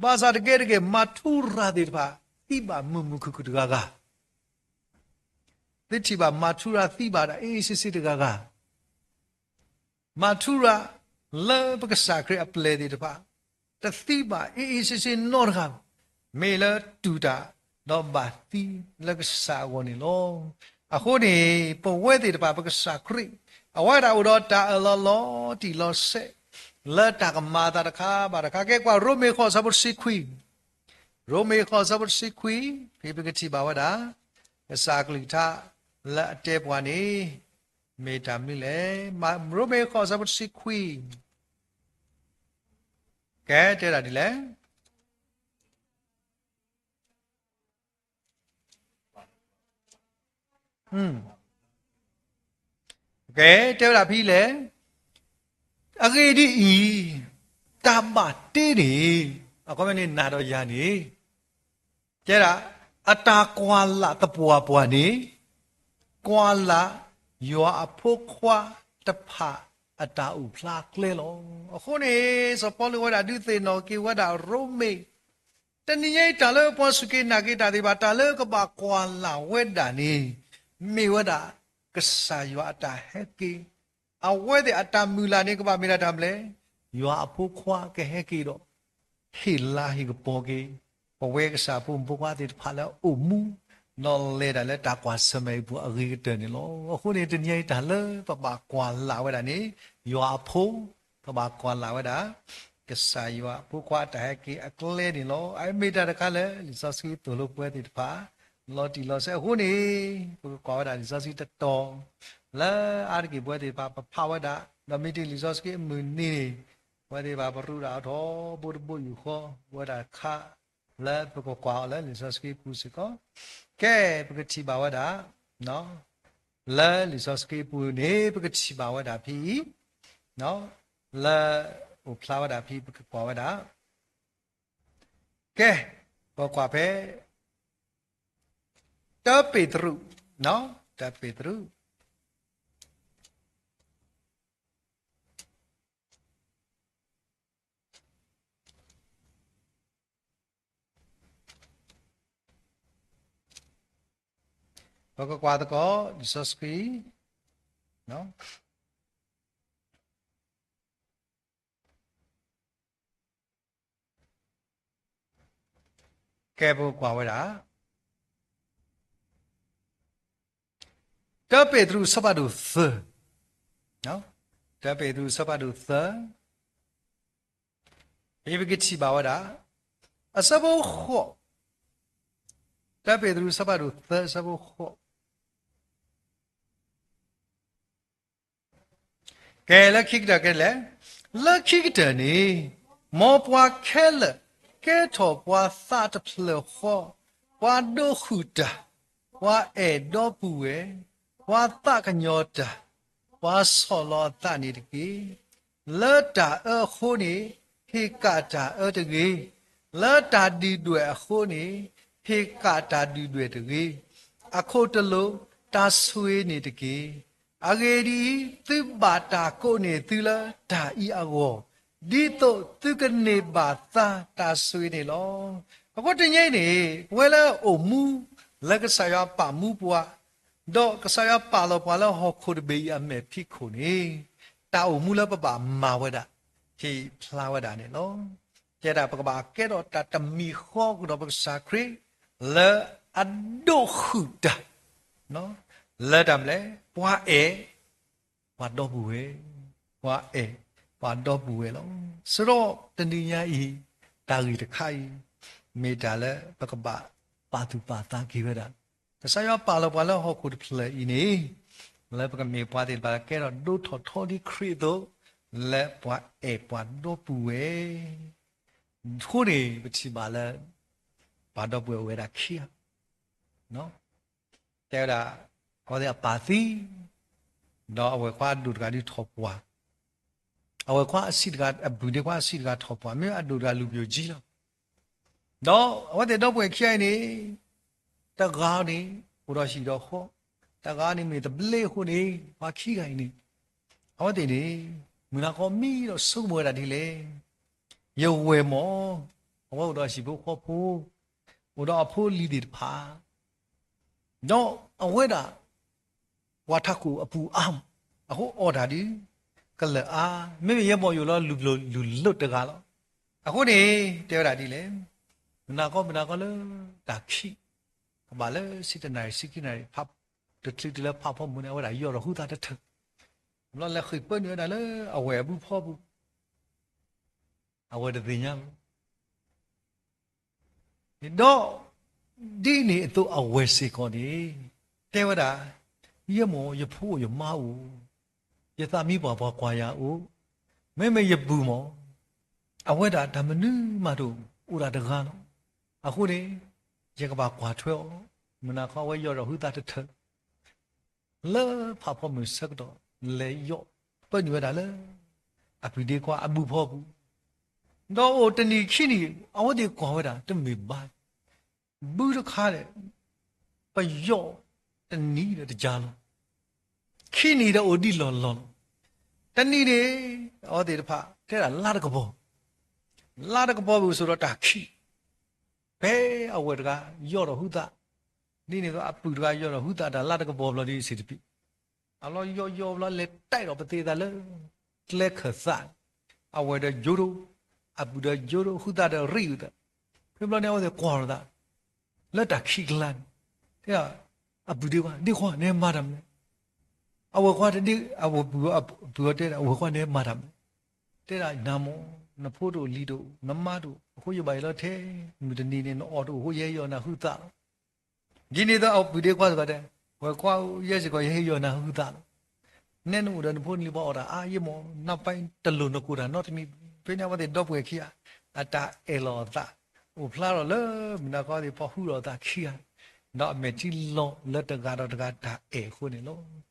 ဘၣ်ဆၣ်တကဲတကဲ မၤထူရၤသ့ၣ်တဖၣ် သံဘၣ်မုာ်မုာ်ခုၣ်ခုၣ်တဂၤဂၤ, သုထံၣ်ဘၣ်မၤထူရၤသံဘၣ်ဒၣ် အ့ၣ်အ့ၣ်ဆ့ဆ့တဂၤဂၤ မၤထူရၤ လၢပကစၢ်ခရံာ်အပျဲၢ်သ့ၣ်တဖၣ် တသံဘၣ်အ့ၣ်အ့ၣ်ဆ့ဆ့နီတဂၤဘၣ်, မ့ၢ်လၢတူၢ်တၢ် ဒီးဘၣ်သံလၢကစၢ်အဂီၢ်န့ၣ်လီၤ. အဃိန့ၣ် ပဝဲသ့ၣ်တဖၣ် ပကစၢ်ခရံာ် အဝဲဒၣ်အိၣ်ဒီးတၢ်အၢၣ်လီၤလီၤတံၢ်လီၤဆဲး လၢတၢ်ကမၤအသးတခါဘၣ်တခါ ကဲကွၢ်ရိမ့ၤဃိးဆၢဖိတဆံခွံ, ရိမ့ၤဃိးဆၢဖိတဆံခွံ, ဖဲပကထံၣ်ဘၣ်ဝဲဒၣ် ကစၢ်အကလုၢ်ကထါလၢအတဲပှၤန့ၣ် မ့ၢ်တၢ်မနုၤလဲၣ်. ရိမ့ၤဃိးဆၢဖိတဆံခွံ, ကဲ တဲဒၣ်ဒ်လဲၣ်. ကဲ တဲဝဲဒၣ်ဖဲလဲၣ်. အဂ့ၢ်ဒ်အံၤ, တၢ်ဘၣ်တ့န့ၣ်, အခီပညီန့ၣ် နၤဒီးယၤန့ၣ် တဲဒၣ် အတၢ်ကွၢ်လၢ်သပှၢ်ပှၢ်န့ၣ် ကွၢ်လၢ်ယွၤအဖိခွါတဖၣ်အတၢ်အိၣ်ဖျါကျဲလီၤ. အဃိန့ၣ် စီၤပီလူးဝဲဒၣ်ဒုးသ့ၣ်နီၣ်က့ၤဝဲဒၣ်ရိမ့ၤ တနံၤညါအံၤ တၢ်လၢပှၤစူၢ်က့ၤနာ်က့ၤတၢ်သ့ၣ်တဖၣ် တၢ်လၢကဘၣ်ကွၢ်လၢ်ဝဲဒၣ်န့ၣ် မ့ၢ်ဝဲဒၣ် ကစၢ်ယွၤအတၢ်ဟဲက့ၤ, အဝဲသ့ၣ်အတၢ်မုၢ်လၢ်န့ၣ် ကဘၣ်မ့ၢ်ဒၣ်တၢ်မနုၤလဲၣ်, ယွၤအဖိခွါကဟဲက့ၤဒီး ဟ့ၣ်လၤဟ့ၣ်ကပီၤက့ၤ ပဝဲကစၢ်ဖိမုၣ်ဖိခွါသ့ၣ်တဖၣ်လၢအအိၣ်မူ ဒီးလဲၤတၢ်လၢတၢ်ကွၢ်ဆၢၣ်မဲာ်အံၤအပူၤအဂ့ၤကတၢၢ်န့ၣ်လီၤ. အဃိန့ၣ် တနံၤအံၤတၢ်လၢပဘၣ်ကွၢ်လၢ်ဝဲဒၣ်န့ၣ် ယွၤအဖိ, ပဘၣ်ကွၢ်လၢ်ဝဲဒၣ် ကစၢ်ယွၤအဖိခွါအတၢ်ဟဲက့ၤအကျဲန့ၣ်လီၤ. အမ့ၢ်တၢ်တခါလၢလံာ်စီဆှံသိၣ်လိပဝဲသ့ၣ်တဖၣ် လီၤတံၢ်လီၤဆဲးအဃိန့ၣ် ပကကွၢ်ဝဲဒၣ်လံာ်စီဆှံတတီၤ လၢအါတက့ၢ်ပဝဲသ့ၣ်တဖၣ်ပဖးဝဲဒၣ် ဒီးမ့ၢ်တ့ၢ်လံာ်စီဆှံအမုၢ်နံၤန့ၣ် ပဝဲသ့ၣ်တဖၣ်ပရူးဒၣ်အီၤထီဘိတဘိယူၢ်ဃီ ပဝဲဒၣ်တခါ လၢပကကွၢ်အီၤလၢလံာ်စီဆှံအပူၤစ့ၢ်ကီး, ကဲ ပကထံၣ်ဘၣ်ဝဲဒၣ် လၢလံာ်စီဆှံအပူၤန့ၣ် ပကထံၣ်ဘၣ်ဝဲဒၣ်ဖဲအံၤ လၢအိၣ်ဖျါဝဲဒၣ်ဖဲ ပကကွၢ်ဝဲဒၣ်, ကဲ ပကွၢ်ဖဲ တၢပ့းတရူး, တၢပ့းတရူး ပကကွၢ်သကိး လံာ်စီဆှံ ကဲ ပကကွၢ်ဝဲဒၣ် တၢပ့းတရူးအဆၢဖးဒိၣ်သၢ, တၢပ့းတရူးအဆၢဖးဒိၣ်သၢ, ဖဲပကထံၣ်ဘၣ်ဝဲဒၣ် အဆၢဖိဃိး, တၢပ့းတရူးအဆၢဖးဒိၣ်သၢ အဆၢဖိဃိး ကဲ လၢခံကတၢၢ်ကဲလဲၣ်, လၢခံကတၢၢ်န့ၣ် မ်ပှၤခဲလၢာ်ကဲထီၣ်ပှၤသးတဖျၢၣ်ဃီ, ပှၤဒိးဃုာ်တၢ်, ပှၤအဲၣ်ဒီပုၢ်ဝဲၢ်, ပှၤသးကညီၤတၢ်, ပှၤဆီၣ်လီၤအသးန့ၣ်တက့ၢ်. လၢတၢ်အၢအဃိန့ၣ် ဟ့ၣ်ကၣ်တၢ်အၢတဂ့ၤ, လၢတၢ်ဒုၣ်ဒွဲၣ်အဃိန့ၣ် ဟ့ၣ်ကၣ်တၢ်ဒုၣ်ဒွဲၣ်တဂ့ၤ, အခိၣ်တလိာ်တၢ်ဆိၣ်ဂ့ၤန့ၣ်တက့ၢ်. အဂ့ၢ်ဒ်အံၤ, သုဘၣ်တၢ်ကိးန့ၢ်သုလၢတၢ်အံၤအဂီၢ်, ဒ်သိးသုကန့ၢ်ဘၣ်သါတၢ်ဆိၣ်ဂ့ၤန့ၣ်လီၤ. အဃိတနံၤအံၤန့ၣ် ပဝဲလၢအအိၣ်မူ လၢကစၢ်ယွၤပာ်မူပှၤ, ဒီးကစၢ်ယွၤပာ်လီၤပှၤလၢဟီၣ်ခိၣ်တဘ့ၣ်အံၤအမဲာ်ဖံးခိၣ်န့ၣ် တၢ်အိၣ်မူလၢပဘၣ်မၤဝဲဒၣ် ဟ့ၣ်ဖျါဝဲဒၣ်န့ၣ်လီၤ. ကဲဒၣ်ပကဘၣ်ကဲထီၣ်တၢ်တမံၤဃီကဒီးပကစၢ်ခရံာ် လၢအဒိးဃုာ်တၢ် လၢတၢ်မနုၤလဲၣ်, ပှၤအဲၣ် ပှၤဒီပုၢ်ဝဲၢ်, ပှၤအဲၣ် ပှၤဒီပုၢ်ဝဲၢ်လီၤ. စရီတနံၤညါအံၤ တၢ်ဂ့ၢ်တခါအံၤ မ့ၢ်တၢ်လၢပကဘၣ်ပာ်သူၣ်ပာ်သးက့ၤဝဲဒၣ်, ကစၢ်ယွၤပာ်လီၤပှၤလၢဟီၣ်ခိၣ်တဖျၢၣ်အံၤန့ၣ် လၢပကမ့ၢ်ပှၤသ့ၣ်တဖၣ်လၢကဲထီၣ်ဒိၣ်ထီၣ်ထီဒ်ခရံာ်အသိး လၢပှၤအဲၣ်ပှၤဒီပုၢ်ဝဲၢ် အဃိန့ၣ် ပထံၣ်ဘၣ်လၢ ပှၤဒီပုၢ်ဝဲၢ်အိၣ်ဝဲဒၣ်ခံဂၤ, တဲဝဲဒၣ် အဝဲသ့ၣ်အပၢ်သံ, ဒီးအဝဲၢ်ခွါအဒိၣ်တဂၤဒုးထီၣ်ပှၢ်, အဝဲၢ်ခွါအဆံးတဂၤ အပုၢ်ဒ့ခွါအဆံးတဂၤထီၣ်ပှၢ်, မ့ၢ်အဒိၣ်တဂၤလူၤပယိၣ်ကၠံလီၤ. ဒီးအဝဲသ့ၣ်ဒီပုၢ်ဝဲၢ်ခံဂၤအံၤန့ၣ် တဂၤန့ၣ် အိၣ်ဒီးဟံၣ်ဒီးဃီ, တဂၤန့ၣ်မ့ၢ်သဘျ့အဃိန့ၣ် ပှၤခံဂၤအံၤန့ၣ် အဝဲသ့ၣ်န့ၣ် မုၢ်နၤခီမံဒီးဆိကမိၣ်ဝဲဒၣ်ဒ်လဲၣ်, ယဝဲၢ်မ့ၢ် အဝဲအိၣ်ဒီးဟံၣ်ဖိဃီဖိ, အိၣ်ဒီးအဖိအလံၤသ့ၣ်တဖၣ် ဒီးအဝဲဒၣ် ပှၤထးခိၣ်အပူၤအါမး, အဃိအီၣ်တၢ်ဒုး ကလၢာ်အါ, မ့မ့ၢ်ယဲမ့ၢ်ယအိၣ်လီၤလူၤပယိၣ်လူၤလိၣ်တဂၤလီၤ. အဃိန့ၣ် တဲဝဲဒၣ်ဒ်လဲၣ်, မုၢ်နၤခီ မုၢ်နၤခီလၢတၢ်ခံး ကဘၣ်လၢဆံတနၣ်ရံၣ် ဆံခံနၣ်ရံၣ် တချုးတုၤလၢဖးဖီမုၢ်န့ၣ် အဝဲဒၣ်ယီၢ်ဒီးဟုသးတထၢၣ်, ဘျီလဲၤဃ့ၢ်ပၢနုာ်ဝဲဒၣ်လၢအဝဲၢ်အဘုဖီပူၤ အဝဲၢ်တသ့ၣ်ညါလီၤ. ဒီးဒ်န့ၣ်အသိးအဝဲၢ်စ့ၢ်ကီးန့ၣ် တဲဝဲဒၣ်, ယဲမ့ၢ်ယဖိအိၣ်ယမါအိၣ်, ယသးမံပှၢ်ပှၤကွၢ်ယၤအိၣ်, မ့မ့ၢ်ယပုၢ်မ့ၢ် အဝဲဒၣ်တၢ်မနုၤမးတအိၣ် အိၣ်ဒၣ်တဂၤလီၤ. အဃိန့ၣ် ယကဘၣ်ကွၢ်ထွဲအီၤ, မုၢ်နၤခီအဝဲယီၢ်ဒီးဟုသးတထၢၣ် လၢဖးဖီမုၢ်ဆၢကတီၢ် လဲၤယီၢ်ပၢနုာ်ဝဲဒၣ်လၢ အပုၢ်ဒ့ခွါအဘုဖီပူၤ, ဒီးအိၣ်တနံၤခံနံၤ အဝဲသ့ၣ်ကွၢ်ဝဲဒၣ်တမ့ၢ်ဘၣ်, ဘုတခါဒီး ပယီၢ်တနံၤဒီးတကၢ်လီၤ, ခံနံၤဒီးအိၣ်ဒံးလီၢ်လီၢ်လီၤ, တနံၤန့ၣ် အဝဲသ့ၣ်တဖၣ်တဲဒၣ်လါတကပီၤ, လါတကပီၤပူၤစိၤဒီးတၢ်ခံး ဖဲအဝဲၢ်တဂၤယီၢ်ဒီးဟုသး, ဒ်န့ၣ်အသိးအပုၢ်တဂၤယီၢ်ဒီးဟုသးတၢ်လါတကပီၤဘျီဒ်အံၤစ့ၢ်တပံၤ, အလီၢ်ယီၢ်ယီၢ်ဘျီလဲၤတဲဒီးပသ့သးလၢ ကျဲခၢၣ်သး, အဝဲၢ်ဒီးယိဒိၣ်, အပုၢ်ဒီးယိဒိၣ်, ဟုသးဒီးရံၣ်အုးသး, ဖဲဘျီန့ၣ် အဝဲသ့ၣ်ကွၢ်ထီၣ်သး လၢတၢ်ခံးကျါန့ၣ်, တဲဒၣ်, အပုၢ်ဒ့ခွါ, ဒ့ခွါ နဟဲမၤတၢ်မနုၤလဲၣ်. အဝဲၢ်ခွါတဒ့, အဝဲၢ်ပုၢ်, အပုၢ်အီၤတဲဒၣ် အဝဲၢ်ခွါ နဟဲမၤတၢ်မနုၤလဲၣ်. တဲဒၣ် နၤမ့ၢ် နဖိတအိၣ်လံၤတအိၣ် နမါတအိၣ်, အဃိယဘၣ်ယလီၤထဲ, မုၢ်တနံၤန့ၣ် နအီၣ်တအိၣ်အဃိ ယဟဲယီၢ်နၤဟုသးလီၤ. ဒ်န့ၣ်အသိး အပုၢ်ဒ့ခွါစ့ၢ်ကီးတဲ, ဝဲၢ်ခွါဧၢ, ယဲစ့ၢ်ကီးယဟဲယီၢ်နၤဟုသးလီၤ. နဲနအိၣ်ဒီးနဖိနလံၤပှၤအီၣ်တၢ်အါယဲမ့ၢ်, နပၢ်တလိၣ်နကိၢ်တၢ်နီတမံၤ. ဖဲန့ၣ်အဝဲသ့ၣ်ဒီပုၢ်ဝဲၢ်ခံဂၤ အတၢ်အဲၣ်လီၤအသး အိၣ်ဖျါထီၣ်လၢမုၢ်နၤခီသ့ၣ်ဖီၣ်ဟုထီၣ်အသးခံဂၤ, ဒီးအမဲာ်ထံလီၤလၢတဂၤဒီးတဂၤတၢ်အဲၣ်အဃိန့ၣ်လီၤ.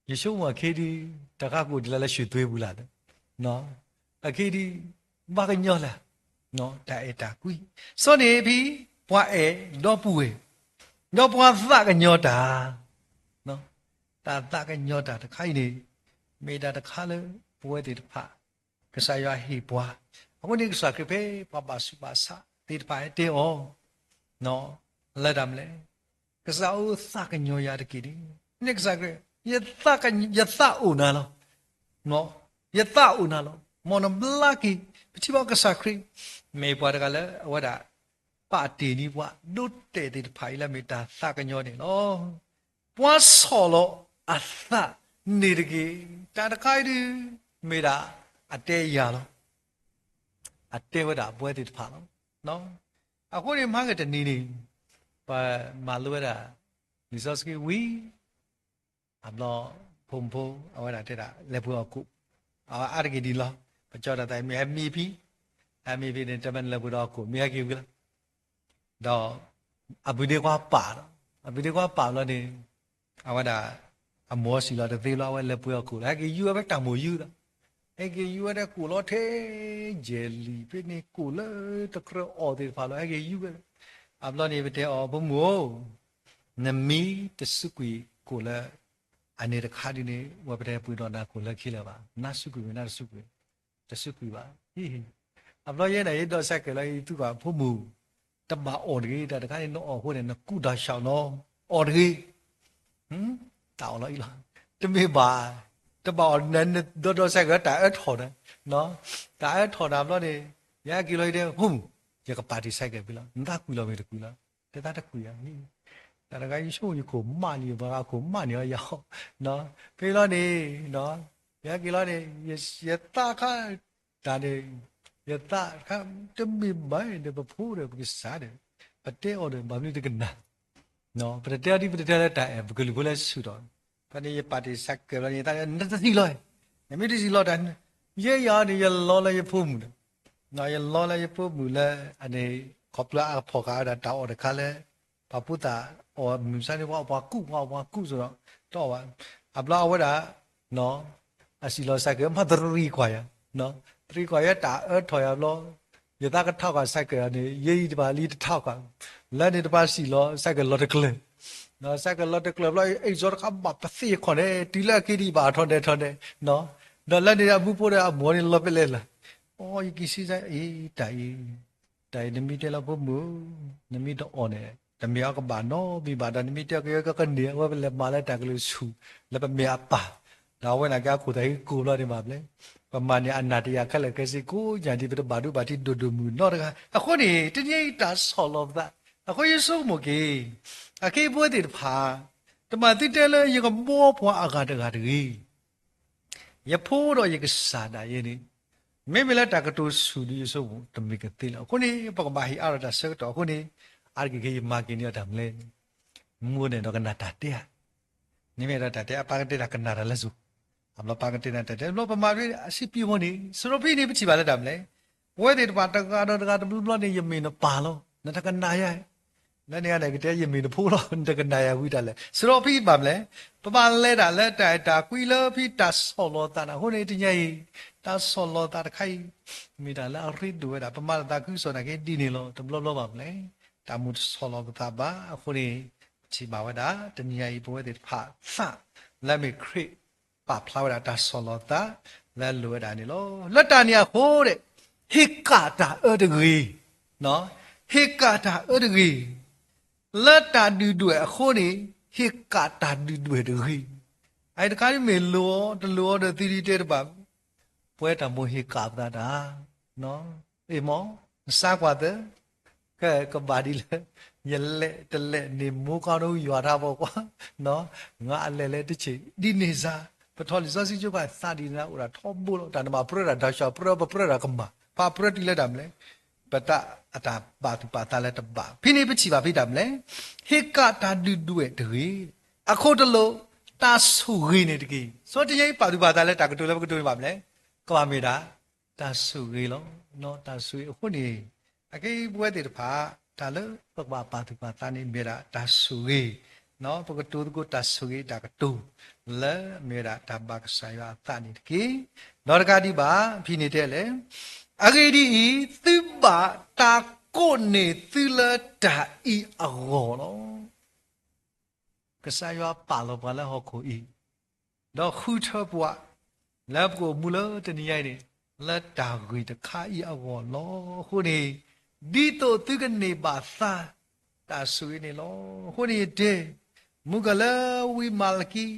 ယဆိကမိၣ်အခံဒုး တၢ်ဃးကအိၣ်ဒံးလၢ လၢရွှ့ၣ်သွ့ပူၤလၢ်လၢ, အခံဒုး ဘၣ်ကညီလၢ် တၢ်အဲၣ်တၢ်ကွံ, စီၤန့ၣ်ဖံ ပှၤအဲၣ်ဒီပုၢ်ဝဲၢ်, ဒီးပှၤသးကညီၤတၢ်, တၢ်သးကညီၤတၢ်တခါအံၤန့ၣ် မ့ၢ်တၢ်တခါလၢပဝဲသ့ၣ်တဖၣ် ကစၢ်ယွၤဟ့ၣ်ပှၤ, အဃိန့ၣ်ကစၢ်ခရံာ်ဖဲပှၤဘၣ်ဆူးဘၣ်ဆါသ့ၣ်တဖၣ်ဟဲတဲအီၤ လၢတၢ်မနုၤလဲၣ်, ကစၢ်ဧၢ သးကညီၤယၤတက့ၢ်န့ၣ်, န့ၣ်ကစၢ်ခရံာ်, ယသးအိၣ်နၤလီၤ, ယသးအိၣ်နၤလီၤ. မ်နဘျါက့ၤ, ပထံၣ်ဘၣ်ကစၢ်ခရံာ် မ့ၢ်ပှၤတဂၤလၢအဝဲဒၣ် ပာ်တ့ၢ်န့ၢ်ပှၤ ဒိတဲာ်သ့ၣ်တဖၣ်အံၤလၢမ့ၢ်တၢ်သးကညီၤန့ၣ်လီၤ. ပှၤဆီၣ်လီၤအသးန့ၣ်တက့ၢ်. တၢ်တခါအံၤဒုး မ့ၢ်ဒၣ်အတဲယၤလီၤ. အတဲဝဲဒၣ်ပဝဲသ့ၣ်တဖၣ်လီၤ. အဃိန့ၣ်မၤကတနံၤန့ၣ် ပမၤလိဝဲဒၣ် လံာ်စီဆှံဝံၤ အဘျီ ဖိမုၣ်ဖိ အဝဲဒၣ်တဲဒၣ် လဲၤပှ့ၤအီၣ်ကိၣ်, အအါတက့ၢ်ဒ်လီၤ. ပကၠီတၢ်သးအံၤ မ့ၢ်ဟဲမံဖံ, ဟဲမံဖံန့ၣ် တဲမ့ၢ်နလဲၤပှ့ၤဒီးအီၣ်ကိၣ် မ့ၢ်ဟဲက့ၤဝံၤလီၤ. ဒီး အပုၢ်ဒ့ခွါပာ်ဒီး, အပုၢ်ဒ့ခွါပာ်ဘျီန့ၣ် အဝဲဒၣ် အမိၢ်စံၣ်လီၤတသ့ဘျီ အဝဲလဲၤပှ့ၤအီၣ်ကိၣ်လီၤ. ဟဲက့ၤယူၤဝဲတၢ်မိၣ်ယူၤဒီး, ဟဲက့ၤယူၤဝဲဒၣ်ကိၣ်လီၤထဲ ယဲၢ်လံာ် ဖဲန့ၣ်ကိၣ်လၢတကြၢးအီၣ်သ့ၣ်တဖၣ်လီၤ. ဟဲက့ၤယူၤဝဲ, အဘျီန့ၣ် ပတဲအီၤ ဖိမုၣ်ဧၢ, နမံတစူးကွံာ်ကိၣ်လၢ အန့ၣ်တခါဒ်န့ၣ် ဝဲပတဲပှ့ၤဒီးနၤကိၣ်လၢခံလၢၤဘၣ်. နါစူးကွံာ်မ့ၢ်နါတစူးကွံာ်, တစူးကွံာ်ဘၣ်. အဘျီယဲန့ၣ် ယဒိးစဲးကဲးလီၤ ယသူကွၢ် ဖိမုၣ်, တဘၣ်အီၣ်တဂ့ၤ. တၢ်တခါန့ၣ် နအီၣ်အဃိန့ၣ် နကူၣ်တၢ်ဆှီနီၤ, အီၣ်တဂ့ၤ. တၢ်အီၣ်လီၤအံၤလီၤ. တမ့ၢ်ဘၣ်, တဘၣ်အီၣ် နဒိးဒိးစဲးကဲး တၢ်အၢထီၣ်နၤ, တၢ်အၢထီၣ်နၤဘျီန့ၣ် ယဟဲက့ၤလီၤ ယတဲ ဖိမုၣ်, ယကပာ်တ့ၢ်စဲးကဲးဖဲလီၤ. နသးကွံာ်လီၤမ့ၢ်တကွံာ်လီၤ. တဲသးတကွံာ်ဧါ. တၢ်တဂၤယဆိကမိၣ် ယခိၣ်မးလံ ပှၤဂၤခိၣ်မးန့ၢ်အီၤယၤ, ဖဲလီၤန့ၣ် ယဟဲက့ၤလီၤန့ၣ် ယသးခါ တၢ်န့ၣ် ယသးခါ တမ့ၢ်ဘၣ်ဒီး ပဖိဒီးပကစၢ်ဒီး ပတဲအီၤဒီး ဘၣ်မနုၤတကနၣ်, ပတတဲအီၤဒ် ပတတဲလၢတၢ်အဲၣ် ပကလုၢ်ဖိလၢဆူၣ်ထီၣ်, ဖဲန့ၣ် ယပာ်တ့ၢ်စဲးကဲးဘျီန့ၣ် ယသး နတစံၣ်လီၤ, နမ့ၢ်တစံၣ်လီၤတၢ် ယဲယၤန့ၣ် ယလီလၢယဖိမုၣ်ဒီး ယလီလၢယဖိမုၣ်လၢ အန့ၣ် ခီဖျိအကဖီၣ်ဃာ်ဝဲဒၣ်တၢ်အီၣ်တခါလၢ ပှၤဖိသၣ်အီၣ်မုၢ်မဆါန့ၣ် ပှၤအီၣ်ပှၤကူၣ် ပှၤအီၣ်ပှၤကူၣ်စိဒီး တအီၣ်ဘၣ်. အဘျီအဝဲဒၣ် အစံၣ်လီၤစဲးကဲး မၤသရံးကွၢ်ယၤ, သရံးကွၢ်ယၤ တၢ်အၢထီၣ်ယၤဘျီ ယသးကထီၣ်ဃာ်စဲးကဲးန့ၣ် ယဲအံၤတဖၣ်လံတထီၣ်ဃာ်, လၢန့ၣ်တဖၣ်စံၣ်လီၤစဲးကဲးလီၤတကျၢၤ, စဲးကဲးလီၤတကျၢၤဘျီ အ့ၣ်စီတခါဘၣ်ပသ့ၣ်ခီၣ်န့ၣ် တုၤလၢအက့ၤဒံးဘၣ်ထီၣ်နဲၣ်ထီၣ်နဲၣ်, ဒီးလၢန့ၣ်အမူဖိဒီးအမိၢ်န့ၣ်လီၤဖဲလဲၣ်လၢ်, အိ ယက့ၤစံးစဲး အ့ တၢ်အံၤ တၢ်အံၤနမ့ၢ်တဲလၢဖိမုၣ်, နမ့ၢ်တအီၣ်န့ၣ် တမ့ၢ်အကဘၣ်နီတမံၤဘၣ်ဒီး နမ့ၢ်တဲက့ၤကကန့ၢ် အဝဲပလဲၤမၤလၢတၢ်ကလုၢ်ဆူၣ် လၢပမဲာ်အပၢ်, ဒီးအဝဲန့ၣ်က့ၤအခိၣ်သးဟံးကိၢ်ဘျီန့ၣ်ဘၣ်ဖျဲၣ်, ပမၤန့ၢ်အနၢ်တယာ်ခဲလၢာ်ခဲဆ့ကိးညါဒ် ပတဘၣ်ဒိဘၣ်ထံးဒိၣ်ဒိၣ်မုၢ်နီတဂၤ, အဃိန့ၣ် တနံၤအံၤတၢ်ဆီၣ်လီၤပသး, အဃိယဆိကမိၣ်က့ၤ အခ့အပဝဲသ့ၣ်တဖၣ် တမၤသုတဲလၢယကဘှီပှၤအဂၤတဂၤတဂ့ၤ ယဖိဒီးယကစၢ်ဒၣ်ယဲန့ၣ်, မ့မ့ၢ်လၢတၢ်ကတိၤဆူၣ်ဒ်ယဆိကမိၣ် တမ့ၢ်ကသ့လၢၤ. အဃိန့ၣ် ပကဘၣ်ဟ့ၣ်အါထီၣ်တၢ်ဆၢကတီၢ်အဃိန့ၣ်, အါတက့ၢ်က့ၤယမၤက့ၤန့ၢ်အီၤတၢ်မနုၤလဲၣ်, မူန့ၣ်ဒီးကနၣ်တၢ်တဲဧါ, န့ၣ်မ့ၢ်ဒီးတၢ်တဲအပၢ်ကတဲတၢ်ကနၣ်တၢ်လၢစိၤ, အဘျီပၢ်ကတဲနၤတၢ်တဲ ဘျီပမၤဖဲအစံးပံဟိန့ၣ် စရီဖံန့ၣ် ပထံၣ်ဘၣ်လၢတၢ်မနုၤလဲၣ်, ပဝဲသ့ၣ်တဖၣ်တဂၤဒီးတဂၤတဘျီဘျီန့ၣ် ယမ့ၢ်နပၢ်လီၤ နတကနၣ်ယၤ လၢန့ၣ်ဂၤန့ၣ် ကတဲယမ့ၢ်နဖိလီၤ နတကနၣ်ယၤဝံၤတၢ်လဲၣ်. စရီဖံဘၣ်မနုၤလဲၣ်, ပဘၣ်လဲၤဒၣ်လၢတၢ်အဲၣ်တၢ်ကွံလၢဖံတၢ်ဆီၣ်လီၤသးန့ၣ် အဃိန့ၣ် တနံၤအံၤ တၢ်ဆီၣ်လီၤသးတခါအံၤ မ့ၢ်တၢ်လၢအရ့ဒိၣ်ဝဲဒၣ် ပမၤလၢသးခုကစီၣ်နာ်က့ဒ်န့ၣ်လီၤ. တဘျီဘျီဘၣ်မနုၤလဲၣ်, တၢ်မုၢ်တဆီၣ်လီၤပသးဘၣ်. အဃိန့ၣ် ပထံၣ်ဘၣ်ဝဲဒၣ် တနံၤအံၤ ပဝဲသ့ၣ်တဖၣ်သး လၢမ့ၢ်ခရံာ်ပာ်ဖျါဝဲဒၣ်တၢ်ဆီၣ်လီၤသး လၢလိၣ်ဝဲဒၣ်န့ၣ်လီၤ. လၢတၢ်န့ၣ်အဃိဒီး ဟ့ၣ်ကၣ်တၢ်အၢတဂ့ၤ, ဟ့ၣ်ကၣ်တၢ်အၢတဂ့ၤ, လၢတၢ်ဒုၣ်ဒွဲၣ်အဃိန့ၣ် ဟ့ၣ်ကၣ်တၢ်ဒုၣ်ဒွဲၣ်တဂ့ၤ. အအံၤတခါဒ်မ့ၢ်လိၤအီၤ တလိၤအီၤဒီးသုဒ်တဲတဘၣ်, ပဝဲတၢ်မိၣ်ဟ့ၣ်ကၣ်ပသးတၢ်, အ့ၣ်မး, နသါကွၢ်သၢ, က, ကဘၣ်ဒ်လၢ ယလဲၤတလဲၤန့ၣ် မိၢ်ကီၢ်နယွၤတၢ်ဘီကွၢ်, န, ငါအလဲၤလဲၤတဆံး ဒ်န့ၣ်စ့ၢ်, ပထီၣ်လံာ်စီဆှံကၠိခါသးဒ်န့ၣ် အိၣ်ဒၣ်ထီဘိလီၤ, တၢ်နဘၣ်ပြၢဒၣ် တၢ်ဆှၢပြၢ ပပြၢဒၣ်ကမၣ်, ပပြၢတုၤလၢတၢ်မနုၤလဲၣ်, ပတၢ်အတၢ်ပာ်သူၣ်ပာ်သးလၢတဘၣ်, ဖဲန့ၣ်ပထံၣ်ဘၣ်ဖဲတၢ်မနုၤလဲၣ်, ဟ့ၣ်ကၣ်တၢ်ဒုၣ်ဒွဲၣ်တဂ့ၤ, အခိၣ်တလိာ်, တၢ်ဆိၣ်ဂ့ၤန့ၣ်တက့ၢ်. ဆိတနံၤအံၤ ပာ်သူၣ်ပာ်သးလၢတၢ်ကတိၤလၢပကတိၤန့ၣ်ဘၣ်မနုၤလဲၣ်, ကဘၣ်မ့ၢ်ဒၣ် တၢ်ဆိၣ်ဂ့ၤလီၤ. တၢ်ဆိၣ်ဂ့ၤအဃိန့ၣ်, အခဲအံၤပဝဲသ့ၣ်တဖၣ် တၢ်လၢပကဘၣ်ပာ်သူၣ်ပာ်သးန့ၣ် မ့ၢ်ဝဲဒၣ်တၢ်ဆိၣ်ဂ့ၤ, ပကတိၤသကိးတၢ်ဆိၣ်ဂ့ၤအတၢ်ကတိၤ, လၢမ့ၢ်ဝဲဒၣ်တၢ်ဘၣ်ကစၢ်ယွၤအသးန့ၣ်တက့ၢ်. ဒီးတကးဒံးဘၣ် ဖဲန့ၣ်တဲလဲၣ်, အဂ့ၢ်ဒ်အံၤ, သုဘၣ်တၢ်ကိးန့ၢ်သုလၢတၢ်အံၤအဂီၢ်လီၤ. ကစၢ်ယွၤပာ်လီၤပှၤလၢဟီၣ်ခိၣ်အံၤ, ဒီးဃုထၢပှၤ လၢပကအိၣ်မူလၢတနံၤညါအံၤန့ၣ်, လၢတၢ်ဂ့ၢ်တခါအံၤအဂီၢ်လီၤ. အဃိန့ၣ်, ဒ်သိးသုကန့ၢ်ဘၣ်သါ တၢ်ဆိၣ်ဂ့ၤန့ၣ်လီၤ. အဃိန့ၣ်ယတဲ, မုၢ်ကလၢဝံမၤလကံ ဒီး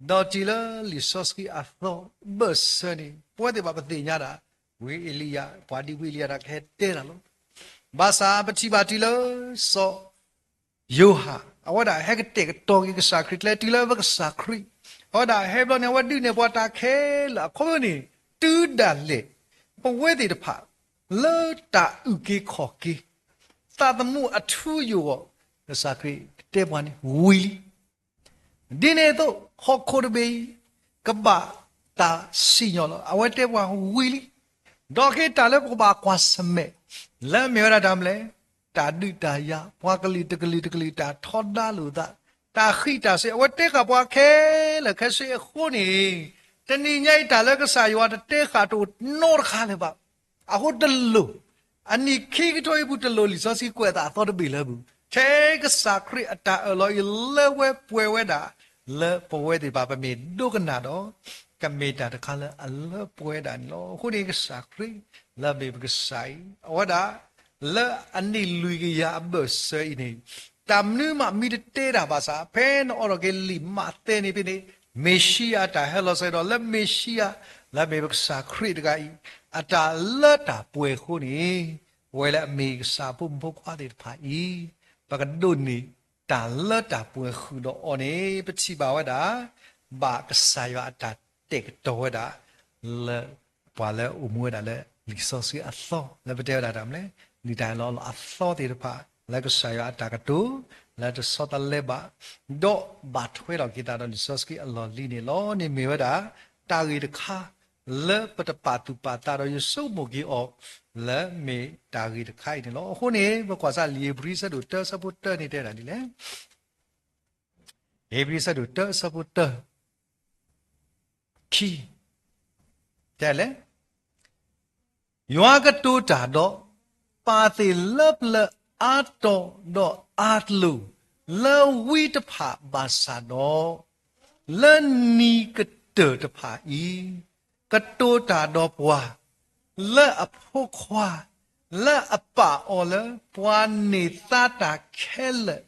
တုၤလၢလံာ်စီဆှံအသီဘၢၣ်စၢၤန့ၣ် ပဝဲသ့ၣ်ဘၣ်ပသ့ၣ်ညါဒၣ်, ဝံအ့လံယၤ, ပှၤဒ်ဝံအ့လံယၤတၢ်ကဟဲတဲတၢ်လီၤ. ဘၣ်ဆၣ်ပထံၣ်ဘၣ်တုၤလၢစီၤယိၤဟၣ် အဝဲဒၣ်ဟဲကတဲာ်ကတီၤက့ၤကစၢ်ခရံာ်ကျဲတုၤလၢပကစၢ်ခရံာ်, အဝဲဒၣ်ဟဲဘျီန့ၣ် အဝဲဒုးနဲၣ်ပှၤတၢ်ခဲလၢာ်အဃိန့ၣ်, တုၤဒၣ်လဲာ် ပဝဲသ့ၣ်တဖၣ် လၢတၢ်အုၣ်က့ၤခီၣ်က့ၤ သးသမူအထူအယိာ်အဂီၢ်, ကစၢ်ခရံာ်တဲပှၤန့ၣ်ဝံၤလံ. ဒ်န့ၣ်အသိး ဟီၣ်ခိၣ်တဘ့ၣ်အံၤ ကဘၣ်တၢ်စံၣ်ညီၣ်လီၤ. အဝဲတဲပှၤဝံၤလံ. ဒီးက့ၤတၢ်လၢပကဘၣ်ကွၢ်ဆၢၣ်မဲာ် လၢမ့ၢ်ဝဲဒၣ်တၢ်မနုၤလဲၣ်, တၢ်ဒုးတၢ်ယၤ, ပှၤကလုာ်တကလုာ်တကလုာ် တၢ်ထီဒါလိာ်သး, တၢ်ဃံးတၢ်စ့ၤ, အဝဲတဲဃာ်ပှၤခဲလၢာ်ခဲဆ့အဃိန့ၣ်, တနံၤညါအံၤ တၢ်လၢကစၢ်ယွၤတတဲဃာ်တအိၣ်နီတခါလၢၤဘၣ်. အဃိတလိၣ် အနံၣ်ခံကထိအံၤပူၤ တလိၣ်လံာ်စီဆှံကွဲးအသးအသီတဘ့ၣ်လၢပူၤ, ထဲကစၢ်ခရံာ်အတၢ်အၢၣ်လီၤအံၤလၢဝဲပှဲၤဝဲဒၣ် လၢပဝဲသ့ၣ်တဖၣ်ပမ့ၢ်ဒိကနၣ်ဒီး ကမ့ၢ်တၢ်တခါလၢအလၢပှဲၤဒၣ်န့ၣ်လီၤ. အဃိန့ၣ်ကစၢ်ခရံာ် လၢအမ့ၢ်ပကစၢ်အံၤ အဝဲဒၣ် လၢအနံၣ်လွံၢ်ကယၤအဘၢၣ်စၢၤအံၤန့ၣ် တၢ်မနုၤမးမ့ၢ်တတဲတၢ်ဘၣ်ဆၣ် ဖဲနအိးထီၣ်က့ၤလံာ်မးသဲန့ၣ်ဖဲန့ၣ် မ့ၣ်ၡံအၤအတၢ်ဟဲလီၤစ့ၢ်ကီးဒီး လၢမ့ၣ်ၡံအၤ လၢအမ့ၢ်ပကစၢ်ခရံာ်တဂၤအံၤ အတၢ်လၢတၢ်ပှဲၤအဃိန့ၣ် ပဝဲလၢအမ့ၢ်ကစၢ်ဖိမုၣ်ဖိခွါသ့ၣ်တဖၣ်အံၤ ပကဒိးန့ၢ်တၢ်လၢတၢ်ပှဲၤဃုာ်ဒီးအီၤန့ၣ် ပထံၣ်ဘၣ်ဝဲဒၣ် ဘၣ်ကစၢ်ယွၤအတၢ်တဲာ်ကတီၤဝဲဒၣ် လၢ ပှၤလၢအိၣ်မူဝဲဒၣ်လၢလံာ်စီဆှံအသီ လၢပတဲဝဲဒၣ်တၢ်မနုၤလဲၣ် လံာ်တၢ်အၢၣ်လီၤအသီသ့ၣ်တဖၣ် လၢကစၢ်ယွၤအတၢ်ကတိၤ လၢတဆီတလဲဘၣ် ဒီးဘၣ်ထွဲထီၣ်က့ၤသးဒီးလံာ်စီဆှံအလီၢ်လံၤန့ၣ်လီၤ. န့ၣ်မ့ၢ်ဝဲဒၣ် တၢ်ဂ့ၢ်တခါ လၢပတပာ်သူၣ်ပာ်သးဒီးယဆိကမိၣ်က့ၤအီၤ လၢမ့ၢ်တၢ်ဂ့ၢ်တခါအံၤန့ၣ်လီၤ. အဃိန့ၣ် ပကွၢ်စ့ၢ်လံာ်ဧ့ၤဘြံၤ ဆၢဒိၣ်တၢ ဆၢဖိတၢန့ၣ်တဲဒၣ်ဒ်လဲၣ်. ဧ့ၤဘြံၤ ဆၢဒိၣ်တၢ ဆၢဖိတၢ ခံ တဲလဲၣ်, ယွၤကတိၤတၢ်ဒီး ပာ်သ့ၣ်လၢပျၢၤအါတီၤဒီးအါတလိၤ လၢဝံတဖၣ်ဘၣ်ဆၣ်ဒီး, လၢနံၤကတၢၢ်တဖၣ်အံၤ ကတိၤတၢ်ဒီးပှၤ လၢအဖိခွါ လၢအပာ်အီၤလၢပှၤန့ၢ်သါတၢ်ခဲလၢာ်,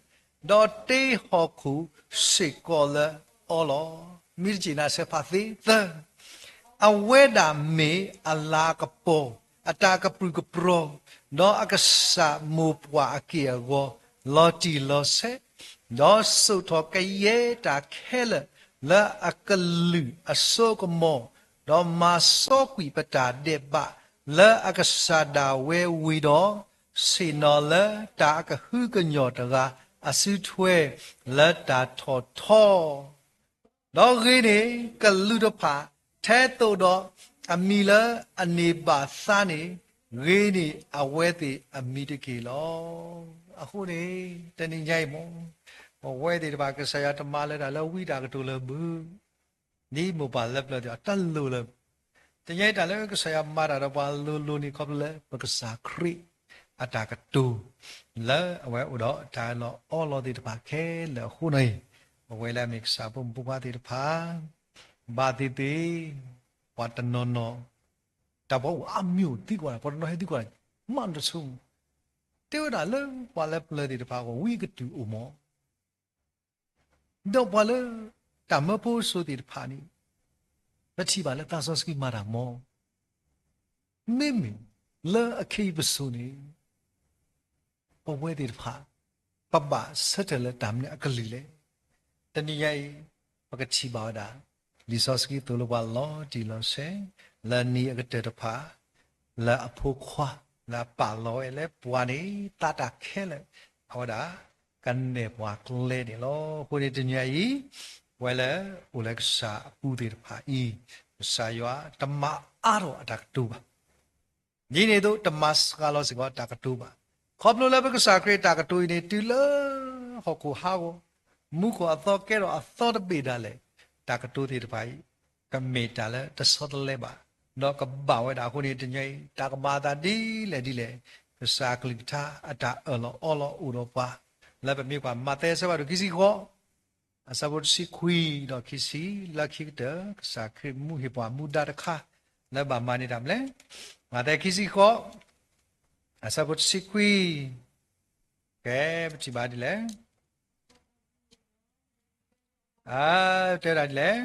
ဒီးတ့ဟီၣ်ခိၣ်စ့ၢ်ကီးလၢအီၤလီၤ. မ့ၢ်တက့ၢ်နၤဆဲးဖးသ့သၢ, အဝဲဒၣ်မ့ၢ်အလၤကပီၤ, အတၢ်ကပြုၢ်ကပြီၤ, ဒီးအကစၢ်မိၢ်ပှၢ်အက့ၢ်အဂီၤ, လီၤတံၢ်လီၤဆဲး, ဒီးစိာ်ထီၣ်ကယဲၢ်တၢ်ခဲလၢာ် လၢအကလုၢ်အစိကမီၤ, ဒီးမၤစီကွံာ်ပတၢ်ဒဲးဘး လၢအကစၢ်ဒၣ်ဝဲဝံၤဒီး, ဆ့ၣ်နီၤလၢတၢ်အကဟုကညီၢ်တဂၤအစုထွဲ လၢတၢ်ထီၣ်ထီ, ဒီးဂ့ၤန့ၢ်ကလူးတဖၣ် ထဲသိးဒီးအမံၤလၢအန့ၢ်ဘၣ်သါန့ၣ်, ဂ့ၤန့ၢ်အဝဲသ့ၣ်အမံၤတက့ၢ်လီၤ. အဃိန့ၣ် တနံၤညါအံၤမ့ၢ် ပဝဲသ့ၣ်တဖၣ် ကစၢ်ယွၤတမၤလၢတၢ်လၢဝံတၢ်ကတိၤလၢပူၤ ဒ်မိၢ်ပၢ်လၢပျၢၤသ့ၣ်တဖၣ် တလိၣ်လၢၤဘၣ်. တနံၤညါအံၤတၢ်လၢကစၢ်ယွၤမၤတၢ်ဒီးပှၤလိၤလိၤန့ၣ် ခီဖျိလၢပကစၢ်ခရံာ်အတၢ်ကတိၤ လၢအဝဲအိၣ်ဒီးတၢ်အၢၣ်လီၤအီလီၤသ့ၣ်တဖၣ်ခဲလၢာ်အဃိန့ၣ်, ပဝဲလၢအမ့ၢ်ကစၢ်ဖိမုၣ်ဖိခွါသ့ၣ်တဖၣ် ဘၣ်သ့ၣ်သ့ၣ် ပှၤတနီၤနီၤ တၢ်ပှၤအိၣ်အါမံၤအိၣ်သံကွၢ် ပှၤတနီၤဟဲသံကွၢ် မးတဆိ တဲဝဲဒၣ်လၢပှၤလၢပျၢၤသ့ၣ်တဖၣ်အဂီၢ် ဝံအကတုၢ်အိၣ်မး ဒီးပှၤလၢ တၢ်မၢဖိစိၤသ့ၣ်တဖၣ်န့ၣ် ပထံၣ်ဘၣ်လၢသးစီဆှံမၤတၢ်မီၤ, မ့မ့ၢ်လၢအခ့ယုၢ်ပစိၤန့ၣ် ပဝဲသ့ၣ်တဖၣ် ပဘၣ်ဆၢထၢၣ်လၢတၢ်မနုၤအကလုၢ်လဲၣ်. တနံၤညါအံၤ ပကထံၣ်ဘၣ်ဝဲဒၣ် လံာ်စီဆှံသိၣ်လိပှၤလီၤတံၢ်လီၤဆဲး လၢနံၤအကတၢၢ်တဖၣ် လၢအဖိခွါ လၢအပာ်လီၤဝဲလၢပှၤန့ၣ် သးတၢ်ခဲလၢာ် အဝဲဒၣ် ကနဲၣ်ပှၤကျဲန့ၣ်လီၤ. အဃိန့ၣ်တနံၤညါအံၤ ပဝဲလၢအိၣ်လၢကစၢ်အပူၤသ့ၣ်တဖၣ်အံၤ ကစၢ်ယွၤတမၤအါထီၣ်အတၢ်ကတိၤဘၣ် ဒ်န့ၣ်အသိး တမၤစှၤလီၤစ့ၢ်ကီးတၢ်ကတိၤဘၣ်. ခီဖျိလၢပကစၢ်ခရံာ်တၢ်ကတိၤအံၤန့ၣ် တုၤလၢဟီၣ်ခိၣ်ဟးဂီၤ မူခိၣ်အသီကဲထီၣ်အသီတဘ့ၣ်ဒၣ်လဲာ် တၢ်ကတိၤသ့ၣ်တဖၣ်အံၤ ကမ့ၢ်တၢ်လၢတဆီတလဲဘၣ်, ဒီးကဘၣ်ဝဲဒၣ်အဃိန့ၣ် တနံၤညါအံၤ တၢ်ကမၤအသးဒ်လဲၣ်ဒ်လဲၣ် ကစၢ်အကလုၢ်ကထါအတၢ်အၢၣ်လီၤအီလီၤအိၣ်ဒီးပှၤ လၢပမ့ၢ်ကွၢ်မးသဲအဆၢဖးဒိၣ်ခံဆံဃိး အဆၢဖိတဆံခွံဒီးခံဆံ လၢခံကတၢၢ် ကစၢ်ခရံာ်မူဟ့ၣ်ပှၤမူဒါတခါ လၢဘၣ်မၤန့ၢ်တၢ်မနုၤလဲၣ်. မးသဲခံဆံဃိး အဆၢဖိတဆံခွံ ကဲ ပထံၣ်ဘၣ်ဒ်လဲၣ် တဲဒၣ်ဒ်လဲၣ်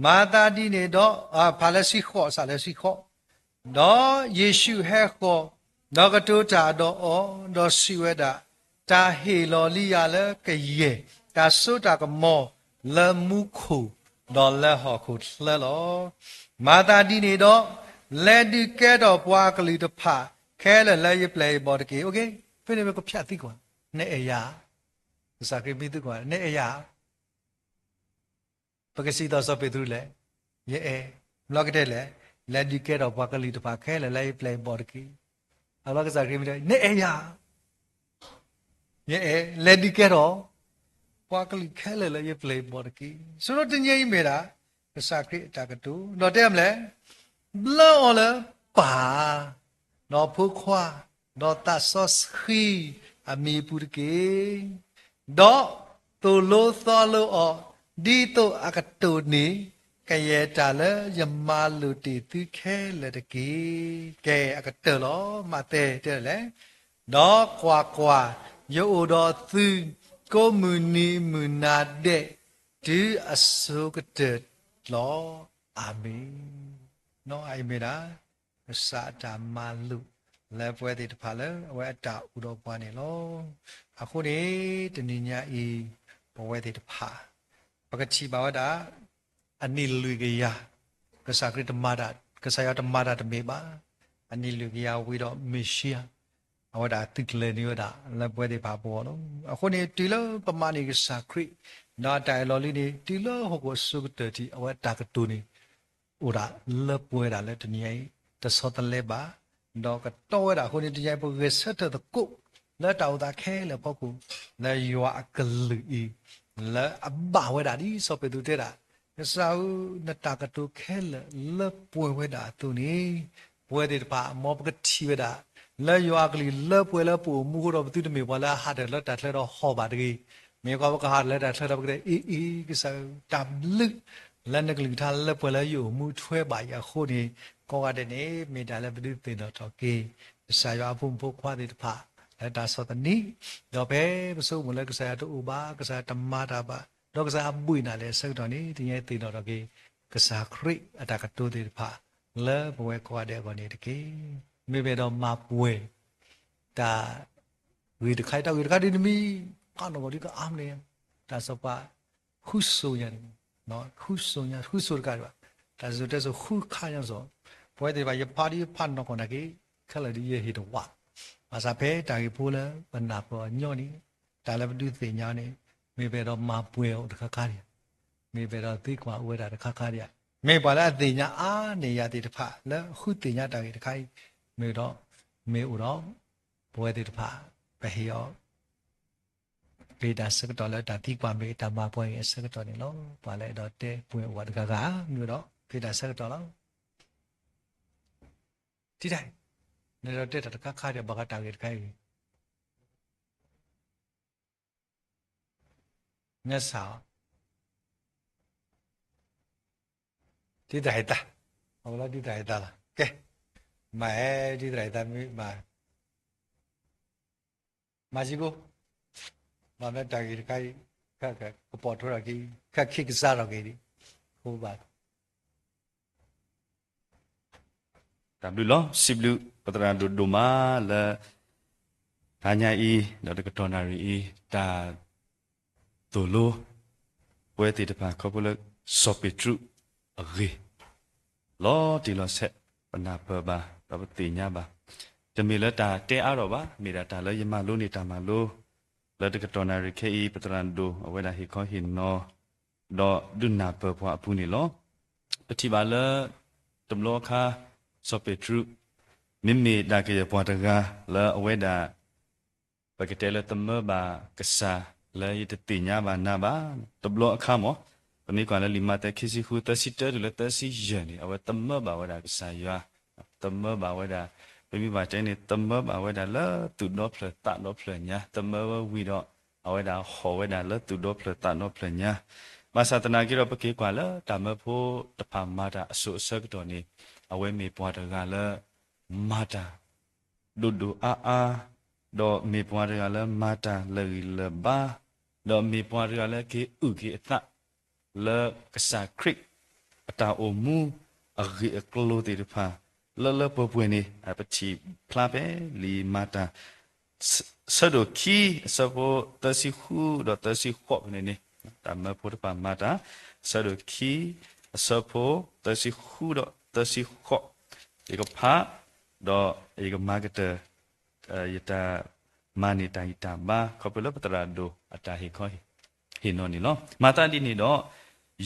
မၤသးဒ်န့ၣ်ဒီး ဖးလၢဆံဃိး စးလၢဆံဃိး, ဒီးယ့ၣ်ၡူးဟဲဃီၤ, ဒီးကတိၤတၢ်ဒီးအီၤ, ဒီးစံးဝဲဒၣ်, တၢ်ဟ့ၣ်လီၤလံယၤလၢကယဲၢ် တၢ်စိတၢ်ကမီၤလၢမူခိၣ် ဒီးလၢဟီၣ်ခိၣ်ချၢလီၤ. မၤသးဒ်န့ၣ်ဒီး, လဲၤဒုးကဲထီၣ်ပှၤကလုာ်တဖၣ်ခဲလၢာ်လၢယပျဲၢ်ယဘီၣ်တက့ၢ်. ဖဲန့ၣ်ပကဖျါသံကွၢ်, နအဲၣ်ယၤ, ကစၢ်ခရံာ်မ့ၢ်သံကွၢ်, နအဲၣ်ယၤ ပကစံးသိးစီၤပ့းတရူးလဲၣ်, ယအဲၣ်, ဘျီကတဲလဲၣ်, လဲၤဒုးကဲထီၣ်ပှၤကလုာ်တဖၣ်ခဲလၢာ်လၢယပျဲၢ်ယဘီၣ်တက့ၢ်. အဘျီကစၢ်ခရံာ်မ့ၢ်တဲ, နအဲၣ်ယၤ, ယအဲၣ်, လဲၤဒုးကဲထီၣ် ပှၤကလုာ်ခဲလၢာ်လၢယပျဲၢ်ယဘီၣ်တက့ၢ်. ဆိဒီးတနံၤအံၤမ့ၢ်ဒၣ် ကစၢ်ခရံာ်အတၢ်ကတိၤ, ဒီးတဲမနုၤလဲၣ်, ဘျၢအီၤလၢပၢ် ဒီးဖိခွါ ဒီးသးစီဆှံအမံၤအပူၤတက့ၢ်. ဒီးသိၣ်လိသီလိအီၤ ဒ်သိးအကတိၢ်န့ၢ် ကယဲၢ်တၢ်လၢယမၤလိာ်တ့ၢ်သုခဲလၢာ်တက့ၢ်. ကဲ အကတၢၢ်လီၤ. မးသဲတဲလဲၣ်, ဒီးကွၢ်ကွၢ်, ယအိၣ်ဒီးသု ကိးမုၢ်နံၤမုၢ်နၤဒဲး တုၤအစိၤကတၢၢ်လီၤ. အၤမ့ၣ်. နီၢ်အံၤမ့ၢ်ဒၣ် ကစၢ်အတၢ်မၤလိာ် လၢပဝဲသ့ၣ်တဖၣ်လၢအဝဲအတၢ်အိၣ်ဒီးပှၤန့ၣ်လီၤ. အဃိန့ၣ် တနံၤညါအံၤ ပဝဲသ့ၣ်တဖၣ် ပကထံၣ်ဘၣ်ဝဲဒၣ် အနံၣ်လွံၢ်ကယၤ ကစၢ်ခရံာ်တမၤတၢ်, ကစၢ်ယွၤတမၤတၢ်တမ့ၢ်ဘၣ်. အနံၣ်လွံၢ်ကယၤဝံၤဒီးမ့ၣ်ၡံအၤ အဝဲဒၣ်သုးကျဲၤန့ၢ်ဝဲဒၣ်လၢပဝဲသ့ၣ်တဖၣ်အပူၤလီၤ. အဃိန့ၣ် တုၤလၢပမၤန့ၢ်ကစၢ်ခရံာ် ဒီးအတၢ်အၢၣ်လီၤလံန့ၣ် တုၤလၢဟီၣ်ခိၣ်အစိၤကတၢၢ်ထံး အဝဲတၢ်ကတိၤန့ၣ် အိၣ်ဒၣ်လၢပှဲၤဒၣ်လၢတနံၤအံၤ တဆီတလဲဘၣ်, ဒီးကတီဝဲဒၣ်အဃိန့ၣ် တနံၤအံၤ ပဂဲၤဆၢထၢၣ်သကိး လၢတၢ်အိၣ်သးခဲလၢာ်အဖီခိၣ် လၢယွၤအကလုၢ်အံၤ လၢအဘၣ်ဝဲဒၣ်ဒ်စီၤပ့းတရူးတဲဒၣ်, ကစၢ်ဧၢ, နတၢ်ကတိၤခဲလၢာ်လၢပှဲၤဝဲဒၣ်အသိးန့ၣ် ပဝဲသ့ၣ်တဖၣ် မ်ပကထံၣ်ဝဲဒၣ် လၢယွၤအကလုၢ်လၢပှဲၤလၢပအိၣ်မူအဃိဒီး ပသုတမ့ၢ်ပှၤလၢအဟးထီၣ်လၢတၢ်ချၢဒီးဟီၣ်ဘၣ်တဂ့ၤ. မ့ၢ်ကွၢ်ပကဟးထီၣ်လၢတၢ်ချၢဒီး ပကတဲအ့ၣ်အ့ၣ် ကစၢ်ဧၢ, တၢ်ဘျုးလၢနကလုၢ်ကထါလၢပှဲၤလၢယအိၣ်မူထွဲဘၣ်အံၤအဃိန့ၣ် ကိးဂၤဒဲးန့ၣ် မ့ၢ်တၢ်လၢပဒုးသ့ၣ်နီၣ်ထီၣ်က့ၤ ကစၢ်ယွၤအဖိမုၣ်ဖိခွါသ့ၣ်တဖၣ် လၢတၢ်ဆီၣ်သနံး, ဒီးဖဲပဆိကမိၣ်လၢကစၢ်ယွၤတအိၣ်ဘၣ်, ကစၢ်ယွၤတမၤတၢ်ဘၣ်, ဒီးကစၢ်ယွၤဘှံးနၤလဲၣ်အဆၢကတီၢ်န့ၣ် တနံၤအံၤသ့ၣ်နီၣ်ထီၣ်က့ၤ ကစၢ်ခရံာ်အတၢ်ကတိၤသ့ၣ်တဖၣ် လၢပဝဲကိးဂၤဒဲးအဂီၢ်န့ၣ်တက့ၢ်. မ့ၢ်ပအဲၣ်ဒိးမၤပှဲၤ တၢ်ဂ့ၢ်တခါအံၤ, တၢ်ဂ့ၢ်တခါဒ်နမ့ၢ်ဖးနီၢ်ကီၢ်ဒ်ကအါမးန့ၣ်, တၢ်စီၤပၤ ဃုစိၤညါန့ၣ်, ဃုစိၤညါ, ဃုစိၤတကးဒံးဘၣ်, တၢ်စံၣ်စိၤတဲစိၤဃုခါညါစီၤ, ပဝဲသ့ၣ်တဖၣ် ယဖးဒ်ယဖးနီၢ်ကီၢ်နာ်က့ ခဲလၢာ်ဒ်ယဟ့ၣ်တဝး, ဘၣ်ဆၣ်ဖဲတၢ်ဂ့ၢ်ဖိလၢပနၢ်ပၢၢ်အီၤညီန့ၣ်, တၢ်လၢပဒုးသ့ၣ်ညါန့ၣ်, မ့ၢ်ပအဲၣ်ဒိးမၤပှဲၤအီၤတခါခါဒံးဧါ, မ့ၢ်ပအဲၣ်ဒိးသံကွၢ်အိၣ်ဝဲဒၣ်တခါခါဒံးဧါ, မ့ၢ်ပှၤလၢအသ့ၣ်ညါအါန့ၢ်ယၤသ့ၣ်တဖၣ် လၢဃုသ့ၣ်ညါတၢ်ဂ့ၢ်တခါအံၤ, မ့ၢ်ဒီး, မ့ၢ်အိၣ်ဒီး, ပဝဲသ့ၣ်တဖၣ် ပဟ့ၣ်အီၤ ပတၢ်ဆၢကတီၢ်လၢတၢ်သံကွၢ်မ့ၢ်တၢ်မၤပှဲၤအံၤအဆၢကတီၢ်န့ၣ်လီၤ. ပှၤလၢအဲၣ်ဒိးတဲပှဲၤအိၣ်ဝဲတဂၤဂၤ, မ့ၢ်ဒီး ပတၢ်ဆၢကတီၢ်လီၤ. ထံၣ်တၢ်, နအဲၣ်ဒိးတဲတၢ်တခါခါဒံး ဘၣ်ဃးတၢ်ဂ့ၢ်တခါအံၤ, ညါစၢ်, ဒ်သရၣ်ဟ့ၣ်သး, အဝဲလၢဒ်သရၣ်ဟ့ၣ်သးလီၤ. ကဲ, မၤအဲၣ်ဒ်သရၣ်ဟ့ၣ်သးမ့ၢ်မၤ မၤစ့ၢ်ကီး, မ့ၢ်တၢ်ဂ့ၢ်တခါအံၤ, ကပိာ်ထွဲထီၣ်က့ၤ ကခ့ကစၢ်ထီၣ်က့ၤ ဃိဘၣ် တၢ်ဘျုးလီၤ. စံးဘျုးပသရၣ်ဒိၣ်ဒိၣ်မးလၢ တဟါညါအံၤ ဒီးတကတီၢ်နၣ်ရံၣ်အံၤ တၢ်သိၣ်လိ ပဝဲသ့ၣ်တဖၣ်ခီဖျိလၢ စီၤပ့းတရူးအဂ့ၢ် လီၤတံၢ်လီၤဆဲး ပနၢ်ပၢၢ်ဘၣ် ဒီးပသ့ၣ်ညါဘၣ်. တမ့ၢ်လၢတၢ်တဲအါထီၣ်ဘၣ်, မ့ၢ်ဒၣ်တၢ်လၢယမၤလိန့ၢ်တၢ်မၤလိ လၢတကတီၢ်နၣ်ရံၣ်ခဲအံၤ ပသရၣ်ဒိၣ်အဝဲဒၣ်ဟ့ၣ်ခီဟ့ၣ်နီၤ ဒီးဒုးနၢ်ပၢၢ်ပှၤအပူၤန့ၣ်လီၤ. ပထံၣ်ဘၣ်လၢ တဘျီအခါ စီၤပ့းတရူး မ့မ့ၢ်ဒၣ်ကယဲၢ်ပှၤတဂၤလၢအဝဲဒၣ် ပကတဲလၢသမၢဘၣ်ကစၢ်လၢယတသ့ၣ်ညါဘၣ်နၤဘၣ်. တဘျီအခါမ့ၢ် ပမ့ၢ်ကွၢ်လၢလံာ်မးသဲခံဆံဃု သၢဆံတၢတုၤလၢသၢဆံယဲၢ်န့ၣ် အဝဲသမၢဘၣ်ဝဲဒၣ်ကစၢ်ယွၤ, သမၢဘၣ်ဝဲဒၣ် ပမ့ၢ်ဘၣ်တဲန့ၣ် သမၢဘၣ်ဝဲဒၣ်လၢသူၣ်ဒီဖျၢၣ်သးဒီဖျၢၣ်ညါ, သမၢဝဲဝံၤဒီး အဝဲဒၣ်ဟီၣ်ဝဲဒၣ်လၢသူၣ်ဒီဖျၢၣ်သးဒီဖျၢၣ်ညါ. ဘၣ်ဆၣ်သနာ်က့ဒီး ပက့ၤကွၢ်လၢတၢ်မၢဖိတဖၣ်မၤတၢ်အစိၤအဆၢကတီၢ်န့ၣ် အဝဲမ့ၢ်ပှၤတဂၤလၢ မၤတၢ် ဒိၣ်ဒိၣ်အါအါ, ဒီးမ့ၢ်ပှၤတဂၤလၢမၤတၢ်လၢာ်ဂံၢ်လၢာ်ဘါ, ဒီးမ့ၢ်ပှၤတဂၤလၢက့ၤအုၣ်က့ၤအသး လၢကစၢ်ခရံာ်အတၢ်အိၣ်မူအဂ့ၢ်အကျိၤသ့ၣ်တဖၣ် လၢလၢပှဲၤပှဲၤန့ၣ် ပထံၣ်ဖျါဖဲလံာ်မၤတၢ် ဆၢဒိၣ်ခံ အဆၢဖိသၢဆံဃုဒီးသၢဆံဃိးဖဲန့ၣ်န့ၣ် တၢ်မၢဖိတဖၣ်မၤတၢ် ဆၢဒိၣ်ခံ အဆၢဖိသၢဆံဃုဒီးသၢဆံဃိး ယကဖး ဒီးယကမၤကတၢၢ် ယတၢ်မၤန့ၢ်တၢ်ဂံၢ်တၢ်ဘါ ခီဖျိလၢပသရၣ်ဒိၣ်အတၢ်ဟ့ၣ်ခီဟ့ၣ်နီၤန့ၣ်လီၤ. မၤသးဒ်န့ၣ်ဒီး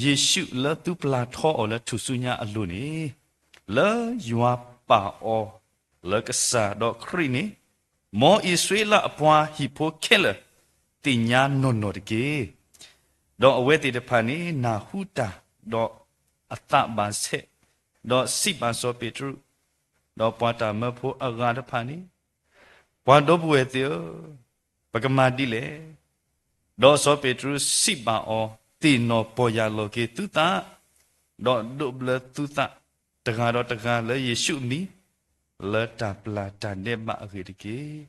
ယ့ၣ်ၡူးလၢသုပျၢ်ထီအီၤလၢထူၣ်စုညါအလိၤန့ၣ် လၢယွၤပာ်အီၤလၢကစၢ်ဒီးခရံာ်န့ၣ် မ်အံၣ်စရ့လးအပှၤဟံၣ်ဖိခဲလၢာ် သ့ၣ်ညါနီၢ်နီၢ်တက့ၢ်. ဒီးအဝဲသ့ၣ်တဖၣ်န့ၣ် နၢ်ဟူတၢ် ဒီးအသးဘၣ်ဆဲး, ဒီးစံးဘၣ်စီၤပ့းတရူး, ဒီးပှၤတၢ်မၢဖိအဂၤတဖၣ်န့ၣ်, ပှၤဒီပုၢ်ဝဲၢ်သ့ၣ်ဧၢ, ပကမၤဒ်လဲၣ်. ဒီးစီၤပ့းတရူးစံးဘၣ်အီၤ, သ့ၣ်နီၣ်ပီၢ်ယၢ်လီၤက့ၤသုသး, ဒီးဒိးဘျၢသုသး တဂၤဒီးတဂၤလၢယ့ၣ်ၡူးအမံၤ, လၢတၢ်ပျၢ်တၢ်ဒဲးဘးအဂ့ၢ်တက့ၢ်.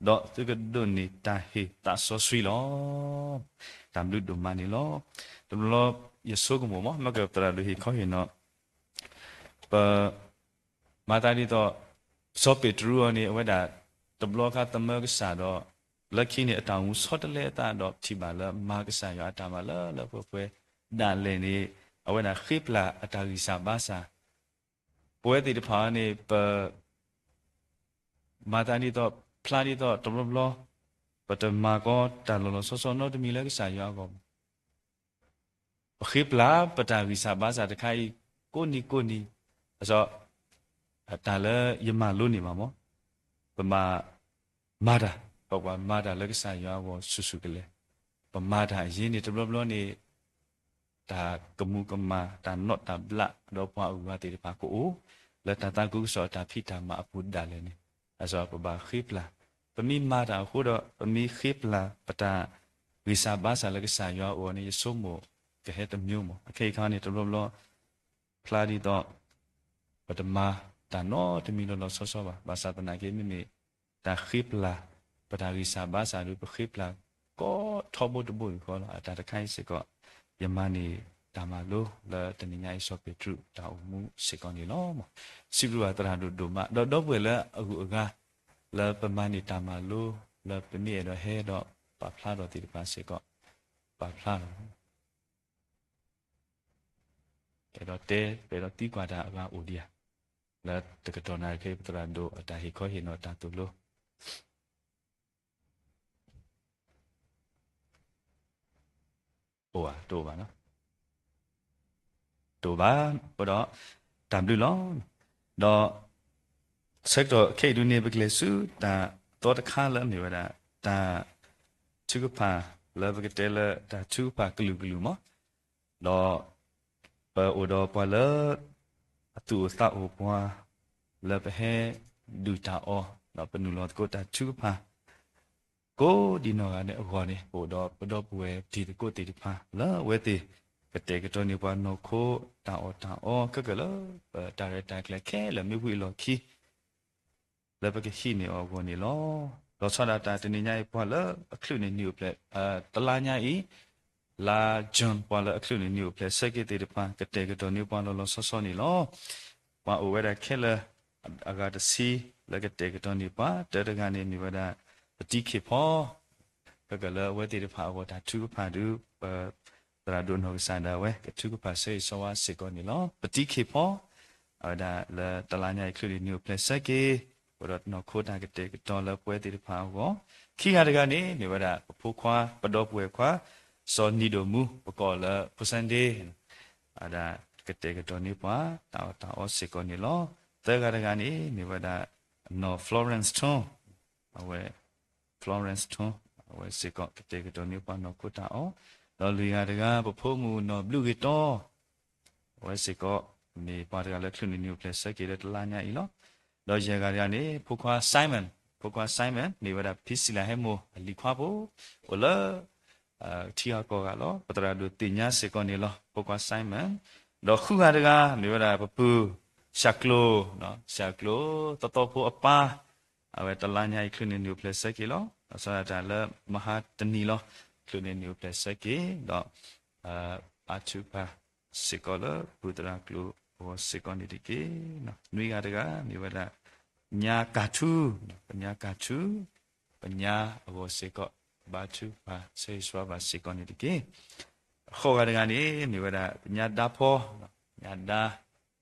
ဒီးသုကဒိးန့ၢ်တၢ်ဟ့ၣ်သးစီဆှံလီၤ. တၢ်ဘျုးဒိၣ်မးန့ၣ်လီၤ. တဘျီယဆိကမိၣ်မး မ့ၢ်ကသရၣ်ဒိၣ်ဟ့ၣ်ခီဟ့ၣ်နီၤ ပ မၤသးဒ်သိး စီၤပ့းတရူးအံၤန့ၣ် အဝဲဒၣ် တဘျီအခါသမၢကစၢ်ဒီး လၢခံန့ၣ် အတၢ်အိၣ်မူဆီတလဲအသးဒီး ထံၣ်ဘၣ်လၢမၤကစၢ်ယွၤအတၢ်မၤလၢလၢပှဲၤပှဲၤဒၣ်လဲာ်န့ၣ် အဝဲဒၣ်ဃ့ပျၢ်အတၢ်ဂံၢ်စၢ်ဘါစၢ် ပဝဲသ့ၣ်တဖၣ်န့ၣ် ပ မၤသးဒ်သိး ဖျါဒ်သိးတဘျီဘျီ ပတမၤကီတၢ်လီၤလီၤဆီဆီနီတမံၤလၢကစၢ်ယွၤအဂီၢ်ဘၣ်. ပဃ့ပျၢ်ပတၢ်ဂံၢ်စၢ်ဘါစၢ်တခါအံၤ ကိးနံၤကိးနံၤ, အစီ တၢ်လၢယမၤလိန့ၢ်ဘၣ်မး, ပမၤ မၤတၢ်, ပပှၤမၤတၢ်လၢကစၢ်ယွၤအဂီၢ်ဆူၣ်ဆူၣ်ကလဲာ်, ပမၤတၢ်အယ့န့ၣ် တဘျီဘျီန့ၣ် တၢ်ကမူၤကမၣ် တၢ်နီၣ်တၢ်ဘျးဒီးပှၤအဂၤသ့ၣ်တဖၣ်ကအိၣ် လၢတၢ်သးခုကစီၣ်အတၢ်ဖံးတၢ်မၤအပူၤဒၣ်လဲာ်န့ၣ်, အစီ ပဘၣ်ဃ့ပျၢ်, ပမ့ၢ်မၤတၢ်အဃိဒီး ပမ့ၢ်ဃ့ပျၢ်ပတၢ်ဂံၢ်စၢ်ဘါစၢ်လၢကစၢ်ယွၤအအိၣ်န့ၣ် ယဆိကမိၣ်ကဟဲတမျိုးမး. အခဲအံၤခါန့ၣ် တဘျီဘျီ ဖျါဒ်သိး ပတမၤတၢ်နီတမံၤလီၤလီၤဆီဆီဘၣ်. ဘၣ်ဆၣ်သနာ်က့ မ့မ့ၢ်တၢ်ဃ့ပျၢ် ပတၢ်ဂံၢ်စၢ်ဘါစၢ်ဒီး ပဃ့ပျၢ်ကိးထီဘိတဘိအံၤဃီလီၤ. အတၢ်တခါအံၤစ့ၢ်ကီး ယမၤန့ၢ်တၢ်မၤလိလၢတနံၤညါအံၤ စီၤပ့းတရူးတၢ်အိၣ်မူစ့ၢ်ကီးန့ၣ်လီၤ. စံးဘျုးဘၣ်သရၣ်ဒိၣ်ဒိၣ်မး ဒီးဒီပုၢ်ဝဲၢ်လၢအဂုၤအဂၤ လၢပမၤန့ၢ်တၢ်မၤလိ လၢပမ့ၢ်အဲၣ်ဒိးဟဲဒီးပာ်ဖျါထီၣ်သ့ၣ်တဖၣ်စ့ၢ်ကီး ပာ်ဖျါထီၣ် ပအဲၣ်ဒိးတဲ ပအဲၣ်ဒိးသံကွၢ်တၢ်အဂၤအိၣ်ဒံးဧါ, လၢတကတီၢ်နၣ်ရံၣ်ခဲအံၤ ပသရၣ်ဒိၣ်အတၢ်ဟ့ၣ်ခီဟ့ၣ်နီၤတၢ်သိၣ်လိ အိၣ်ဧါ, တအိၣ်ဘၣ်နီၤ, တအိၣ်ဘၣ်, အဃိဒီး တၢ်ဘျုးလီၤ. ဒီး ဆၢကတီၢ်ခဲအံၤဒုန့ၣ် ပကလဲၤဆူတၢ်သီတခါလၢအမ့ၢ်ဝဲဒၣ် တၢ်ထုကဖၣ်လၢပကတဲလၢ တၢ်ထုကဖၣ်ကလုာ်ကလုာ်မး, ဒီး ပအိၣ်ဒီးပှၤလၢ အသူၣ်အိၣ်သးအိၣ်ပှၤ လၢပဟဲဒုၣ်တၢ်အီၣ် ဒီးပနုာ်လီၤသကိးတၢ်ထုကဖၣ် ကိးဒံနီၢ်ဂၤန့ၣ်အဂီၢ်န့ၣ် ပအိၣ်ဒီးပဒီပုၢ်ဝဲၢ်တံၤသကိးသ့ၣ်တဖၣ် လၢအဝဲသ့ၣ် ကတဲာ်ကတီၤန့ၢ်ပှၤနီၢ်ခိ တၢ်အီၣ်တၢ်အီ ခဲကၢၢ်လၢ ပတၢ်ရဲၣ်တၢ်ကျဲၤခဲလၢာ်မ့ၢ်ဝံၤအလီၢ်ခံ လၢပကဟံးန့ၢ်အီၤအဂီၢ်န့ၣ်လီၤ. လီၤဆီဒၣ်တၢ်တနံၤညါအံၤ ပှၤလၢအချုးန့ၢ်နံၣ်အိၣ်ဖျဲၣ် တလါညါအံၤ လါ June ပှၤလၢအချုးန့ၢ်နံၣ်အိၣ်ဖျဲၣ်ဆၢက့ၤသ့ၣ်တဖၣ် ကတဲာ်ကတီၤန့ၢ်ပှၤလီၤလီၤဆီဆီန့ၣ်လီၤ. ပှၤအိၣ်ဝဲဒၣ်ခဲလၢာ် အဂၤတဆံ လၢကတဲာ်ကတီၤန့ၢ်ပှၤ တၢတဂၤန့ၣ်မ့ၢ်ဝဲဒၣ် ပတံခ့ၣ်ဖီ ခဲကလၢအဝဲသ့ၣ်တဖၣ်အဂီၢ်တၢ်ထုကဖၣ်ဒီး ပသရၣ်ဒိၣ်နီၢ်ကစၢ်ဒၣ်ဝဲ ကထုကဖၣ်ဆၢဂ့ၤဆၢဝါစ့ၢ်ကီးန့ၣ်လီၤ. ပတံခ့ၣ်ဖီ အဝဲဒၣ်လၢတလါညါအံၤ ချုးန့ၢ်နံၣ်အိၣ်ဖျဲၣ်ဆၢက့ၤ အိၣ်ဒီးနီၢ်ခိတၢ်ကတဲာ်ကတီၤလၢပဝဲသ့ၣ်တဖၣ်အဂီၢ်, ခံဂၤတဂၤန့ၣ် မ့ၢ်ဝဲဒၣ်ပဖိခွါ ပဒီပုၢ်ဝဲၢ်ခွါ စီၤနံၤဒိၣ်မူ ပကိးလၢဖိဆၣ်ဒ့ အဝဲဒၣ်ကတဲာ်ကတီၤန့ၢ်ပှၤ တၢ်အီၣ်တၢ်အီစ့ၢ်ကီးန့ၣ်လီၤ. သၢဂၤတဂၤန့ၣ် မ့ၢ်ဝဲဒၣ် နီၢ် Florence ထွန်း အဝဲ Florence ထွန်း အဝဲစ့ၢ်ကီးကတဲာ်ကတီၤန့ၢ်ပှၤနီၢ်ခိတၢ်အီၣ်, ဒီးလွံၢ်ဂၤတဂၤ ပဖိမုၣ်နီၢ်ဘျုးဂ့ၤတီ အဝဲစ့ၢ်ကီး မ့ၢ်ပှၤတဂၤလၢချုးန့ၢ်နံၣ်အိၣ်ဖျဲၣ်ဆၢက့ၤလၢတလါညါအံၤလီၤ. ဒီးယဲၢ်ဂၤတဂၤန့ၣ် ဖိခွါ Simon, ဖိခွါ Simon မ့ၢ်ဝဲဒၣ်ဖံစံလၤဟဲမိၢ်အလံၤခွါဖိ, အိၣ်လၢ ထံဂၤကီၢ်ဂၤလီၤ. ပသရၣ်ဒိၣ်သ့ၣ်ညါစ့ၢ်ကီးန့ၣ်လီၤ ဖိခွါ Simon, ဒီးဃုဂၤတဂၤ မ့ၢ်ဝဲဒၣ်ပပုၢ် ဆှၣ်ကျိၤ, ဆှၣ်ကျိၤ သီသီဖိအပၢ်, အဝဲတလါညါအံၤ ချုးန့ၢ်နံၣ်အိၣ်ဖျဲၣ်ဆၢက့ၤလီၤ. ဒီးစီၤဒၣ်တၢ်လၢမဟါတနံၤလီၤ ချုးန့ၢ်နံၣ်အိၣ်ဖျဲၣ်ဆၢက့ၤ, ဒီး ဘါထုကဖၣ်စ့ၢ်ကီးလၢပုၢ်သရၣ်ကျိၤအဂီၢ်စ့ၢ်ကီးန့ၣ်တက့ၢ်. နွံဂၤတဂၤ မ့ၢ်ဝဲဒၣ် ညါကၢ်ထူ, ပညါကၢ်ထူ, ပညါအဂီၢ်စ့ၢ်ကီး ဘါထုကဖၣ်ဆၢဂ့ၤဆၢဝါဘၣ်စ့ၢ်ကီးန့ၣ်တက့ၢ်. ဃိးဂၤတဂၤန့ၣ် မ့ၢ်ဝဲဒၣ် ပညါဒါဖီ, ပညါဒါ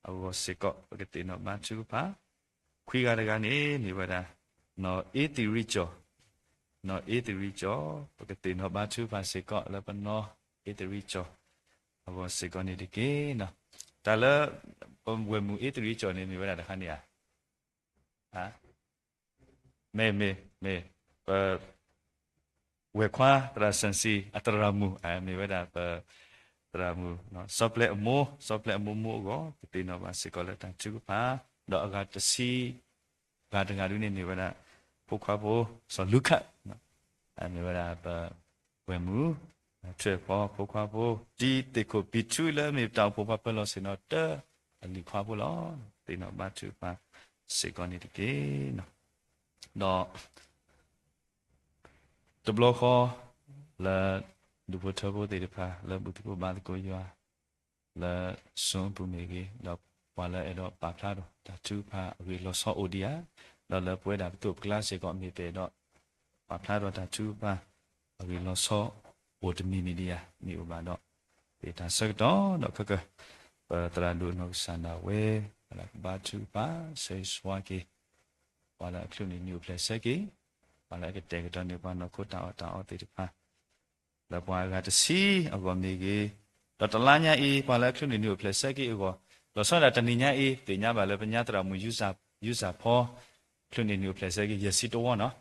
အဂီၢ်စ့ၢ်ကီး ပကသ့ၣ်နီၣ်ဘါထုကဖၣ်. ခွံဂၤတဂၤန့ၣ် မ့ၢ်ဝဲဒၣ် နီၢ်အ့သံရံကၠီၣ်, နီၢ်အ့သံရံကၠီၣ် ပကသ့ၣ်နီၣ်ဘါထုကဖၣ်စ့ၢ်ကီးလၢပနီၢ်အ့သံရံကၠီၣ် အဂီၢ်စ့ၢ်ကီးန့ၣ်တက့ၢ်. တၢ်လၢ ပဝဲၢ်မုၣ်အ့သံရံကၠီၣ်န့ၣ် မ့ၢ်ဝဲဒၣ်တခါန့ၣ်ဧါ. မ့ၢ် မ့ၢ် မ့ၢ် ပ ဝဲၢ်ခွါသရၣ်စၢၣ်စံၤ အသရၣ်မုၣ် မ့ၢ်ဝဲဒၣ်ပ သရၣ်မုၣ် စီၤပျဲအမိၢ်, စီၤပျဲအမိၢ်မိၢ်အဂီၢ် ပသ့ၣ်နီၣ်ဘၣ်စ့ၢ်ကီးလၢတၢ်ထုကဖၣ်, ဒီးအဂၤတဆံ ဂၤတဂၤဒုန့ၣ်မ့ၢ်ဝဲဒၣ် ဖိခွါဖိ စီၤလူခၣ် မ့ၢ်ဝဲဒၣ်ပ ဝဲၢ်မုၣ် ထွဲၣ်ဖီ ဖိခွါဖိ တံၤသ့ၣ်ခိၣ်ပံၤထူလၢမ့ၢ်ပတၢ်အိၣ်ဖှိၣ်ပှၤပၢၤလီၢ်ဆ့ၣ်နီၤတၢ အလံၤခွါဖိလီၤ. သ့ၣ်နီၣ်ဘါထုကဖၣ်စ့ၢ်ကီးန့ၣ်တက့ၢ်. ဒီး တဘျီဃီ လၢ ဒူၣ်ဖိထၢဖိသ့ၣ်တဖၣ် လၢဘူၣ်သကိးဘါသကိးယွၤ လၢ Zoom အပူၤမ့ၢ်ဂ့ၤ, ဒီးပှၤလၢအဲၣ်ဒိးပာ်ဖျါထီၣ်တၢ်ထုကဖၣ်အဂ့ၢ်လီၤဆီအိၣ်ဒံးဧါ, ဒီးလၢပဝဲဒၣ်ပသိးပကျါစ့ၢ်ကီး မ့ၢ်ပအဲၣ်ဒိး ပာ်ဖျါထီၣ်တၢ်ထုကဖၣ်အဂ့ၢ်လီၤဆီအိၣ်တမံၤမံၤဒံးဧါ, မ့ၢ်အိၣ်ဘၣ်ဒီး ပတၢ်ဆၢကတီၢ်ဒီးခဲကၢၢ် ပသရၣ်ဒိၣ်နီၢ်ကစၢ်ဒၣ်ဝဲ ကဘါထုကဖၣ်ဆၢဂ့ၤဆၢဝါက့ၤ ပှၤလၢအချုးန့ၢ်နံၣ်အိၣ်ဖျဲၣ်ဆၢက့ၤ, ပှၤလၢအကတဲာ်ကတီၤန့ၢ်ပှၤနီၢ်ခိတၢ်အီၣ်တၢ်အီသ့ၣ်တဖၣ် လၢပှၤအဂၤတဆံအဂီၢ်မ့ၢ်ဂ့ၤ, ဒီးတလါညါအံၤ ပှၤလၢအချုးန့ၢ်နံၣ်အိၣ်ဖျဲၣ်ဆၢက့ၤအဂီၢ်, လီၤဆီဒၣ်တနံၤညါအံၤ သ့ၣ်ညါဘၣ်လၢပညါသရၣ်မုၣ် ယူစၢ်ဖီ ချုးန့ၢ်နံၣ်အိၣ်ဖျဲၣ်ဆၢက့ၤယဲၢ်ဆံတဝီနီၤ,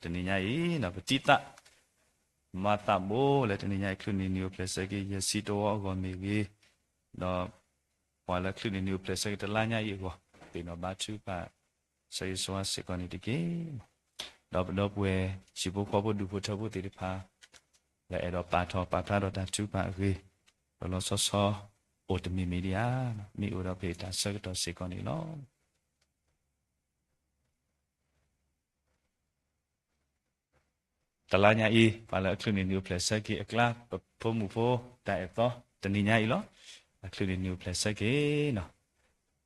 တနံၤညါအံၤ ပတံၤသၣ် မၤသးဘိလၢတနံၤညါအံၤ ချုးန့ၢ်နံၣ်အိၣ်ဖျဲၣ်ဆၢက့ၤယဲၢ်ဆံတဝီအဂီၢ်မ့ၢ်ဂ့ၤ, ဒီး ပှၤလၢချုးန့ၢ်နံၣ်အိၣ်ဖျဲၣ်ဆၢက့ၤတလါညါအံၤအဂီၢ် သ့ၣ်နီၣ်ဘါထုကဖၣ် ဆၢဂ့ၤဆၢဝါစ့ၢ်ကီးန့ၣ်တက့ၢ်. ဒီးပဒီပုၢ်ဝဲၢ် ဟံၣ်ဖိဃီဖိဒူၣ်ဖိထၢဖိသ့ၣ်တဖၣ် လၢအဲၣ်ဒိးပာ်ထီၣ်ပာ်ဖျါထီၣ်တၢ်ထုကဖၣ်အဂ့ၢ် လီၤလီၤဆီဆီ အိၣ်တမံၤမံၤဒံးဧါ, မ့ၢ်အိၣ်ဒီးပတၢ်ဆၢကတီၢ်စ့ၢ်ကီးန့ၣ်လီၤ. တလါညါအံၤ ပှၤလၢအချုးန့ၢ်နံၣ်အိၣ်ဖျဲၣ်ဆၢက့ၤအကျါ ပဖိမုၣ်ဖိတၢ်အဲၣ်သီ တနံၤညါအံၤလီၤ. အချုးန့ၢ်နံၣ်အိၣ်ဖျဲၣ်ဆၢက့ၤနီၤ,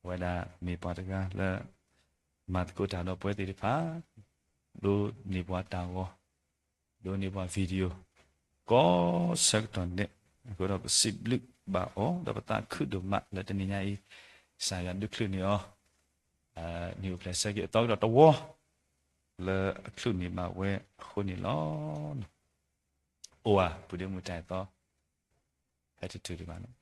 အဝဲဒၣ်မ့ၢ်ပှၤတဂၤလၢ မၤသကိးတၢ်ဒီးပဝဲသ့ၣ်တဖၣ်, ဒိးန့ၢ်ပှၤတၢ်ဂီၤ, ဒိးန့ၢ်ပှၤ video ကိးဆၢကတီၢ်ဒဲး, အဃိဒီးပစံးဘျုးဘၣ်အီၤ ဒီးပသးခုဒိၣ်မးလၢတနံၤညါအံၤ ကစၢ်ယွၤဒုးချုးန့ၢ်အီၤ နံၣ်အိၣ်ဖျဲၣ်ဆၢက့ၤအသီကဒီးတဝီ လၢအချုးန့ၢ်ဘၣ်ဝဲအဃိန့ၣ်လီၤ. အိၣ်ဧါ ပုၢ်ဒ့မုၣ်တၢ်အဲၣ်သီ ဟဲတတုၤဒံးဘၣ်န့ၣ်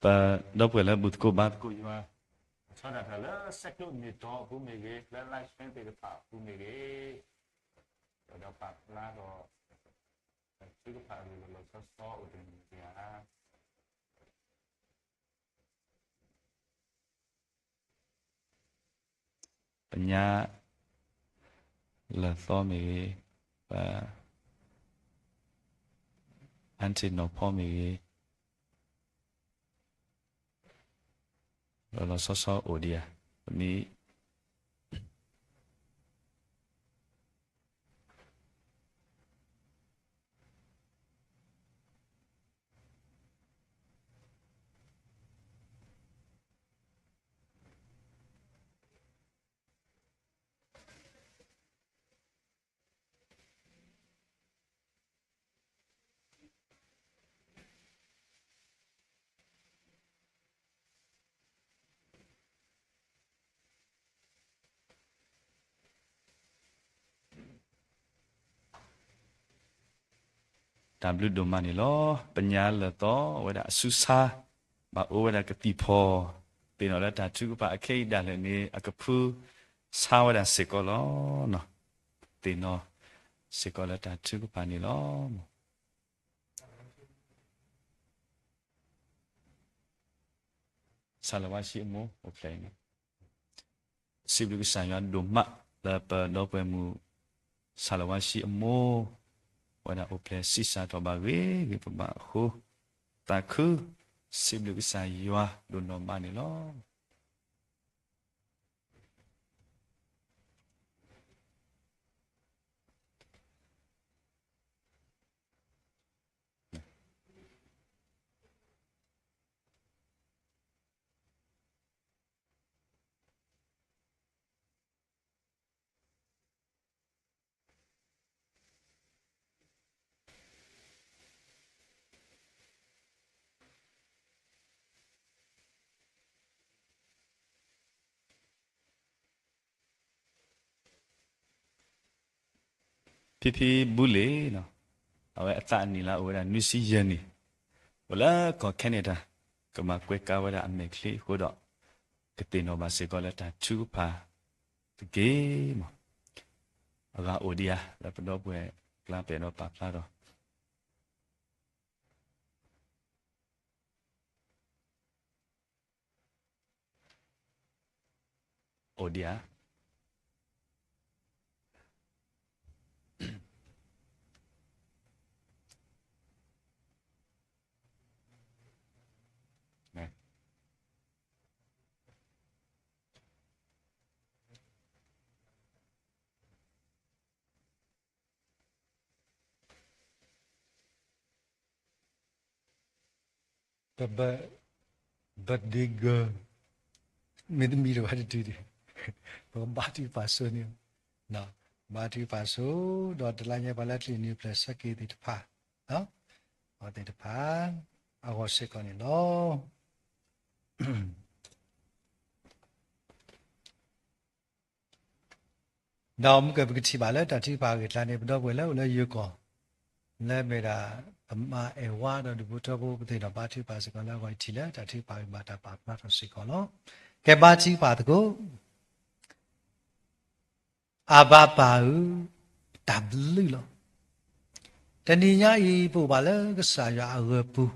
ပဒီပုၢ်ဝဲၢ်လၢဘူၣ်သကိးဘါသကိးယွၤ ဆီဒၣ်တၢ်လၢ စဲးကျိးမ့ၢ်တီအပူၤမ့ၢ်ဂ့ၤ, လၢ live stream သ့ၣ်တဖၣ်အပူၤမ့ၢ်ဂ့ၤ, ပာ်ဖျါဒီး တၢ်ထုကဖၣ်အဂ့ၢ်လီၤလီၤဆီဆီအိၣ်တမံၤဧါ. ပညါလၢာ်သီမ့ၢ်ဂ့ၤ, ပ aunty နီၢ်ဖီမ့ၢ်ဂ့ၤ, လီၤလီၤဆီဆီအိၣ်ဒံးဧါ, ပမ့ၢ် တၢ်ဘျုးဒိၣ်မးန့ၣ်လီၤ. ပညါလၢာ်သီဝဲဒၣ်အစုဆါ, ဘၣ်အိၣ်ဝဲဒၣ်ကသံၣ်ဖီ, သ့ၣ်နီၣ်လၢတၢ်ထုကဖၣ်အခဲအံၤဒၣ်လဲာ်န့ၣ် အကဖုဆါဝဲဒၣ်စ့ၢ်ကီးလီၤ. သ့ၣ်နီၣ်စ့ၢ်ကီးလၢတၢ်ထုကဖၣ်န့ၣ်လီၤ. ဆၣ်လၢၤဝါဆံအမိၢ်အိၣ်ဖျဲၣ်အံၤန့ၣ်, စံးဘျုးကစၢ်ယွၤဒိၣ်မးလၢပဒီပုၢ်ဝဲၢ်မုၣ် ဆၣ်လၢၤဝါဆံအမိၢ် ဝဲဒၣ်အိၣ်ဖျဲၣ်ဆံးစၢ်ထီၣ်ဘၣ်ဂ့ၤဂ့ၤဘၣ်ဘၣ်အဃိ, သးခု, စံးဘျုးကစၢ်ယွၤဒိၣ်နီၢ်မးန့ၣ်လီၤ. ဖံဖံဘူလ့ၣ်, အဝဲအသးအနံၣ်လၢအိၣ်ဝဲဒၣ်နွံဆံယဲၢ်နံၣ်, အိၣ်လၢကီၢ် Canada, ကဘၣ်ကွဲးကါဝဲဒၣ်အမဲာ်ချံအဃိဒီး, ကသ့ၣ်နီၣ်ဘၣ်စ့ၢ်ကီးလၢတၢ်ထုကဖၣ်တက့ၢ်မး. အဂၤအိၣ်ဒံးဧါ လၢပဒီပုၢ်ဝဲၢ်ကျါပအဲၣ်ဒိးပာ်ဖျါဒီး အိၣ်ဒံးဧါ. ပ birthday girl မ့တမ့ၢ်တဘၣ်တတုၤဒံး, ပကဘါထုကဖၣ်ဆိန့ၣ်, ဘါထုကဖၣ်ဆိ, ဒီးတလါညါပှၤလၢအချံၣ်နံၣ်အိၣ်ဖျဲၣ်ဆၢက့ၤသ့ၣ်တဖၣ်, အဝဲသ့ၣ်တဖၣ် အဂီၢ်စ့ၢ်ကီးန့ၣ်လီၤ. ဒီးမုၢ်ကပကထံၣ်ဘၣ်လၢတၢ်ထုကဖၣ်အဂ့ၢ်အကျါန့ၣ် ပဒီပုၢ်ဝဲၢ်လၢအိၣ်လၢယိၤကီၢ်, လၢမ့ၢ်ဒၣ် ပမါအဲၣ်ဝါဒီးဒူၣ်ဖိထၢဖိ ပသ့ၣ်နီၣ်ဘါထုကဖၣ်စ့ၢ်ကီးလၢအဂီၢ် ယထံၣ်လၢတၢ်ထုကဖၣ်အဂ့ၢ်ဘၣ်တၢ်ပာ်ဖျါထီၣ်စ့ၢ်ကီးလီၤ. ကဲဘါထုကဖၣ်သကိး. အဘၣ်ပၢ်ဧၢ, တၢ်ဘျုးလီၤ. တနံၤညါအံၤ ပအိၣ်ဘၣ်လၢကစၢ်ယွၤအဂီၤပူၤ,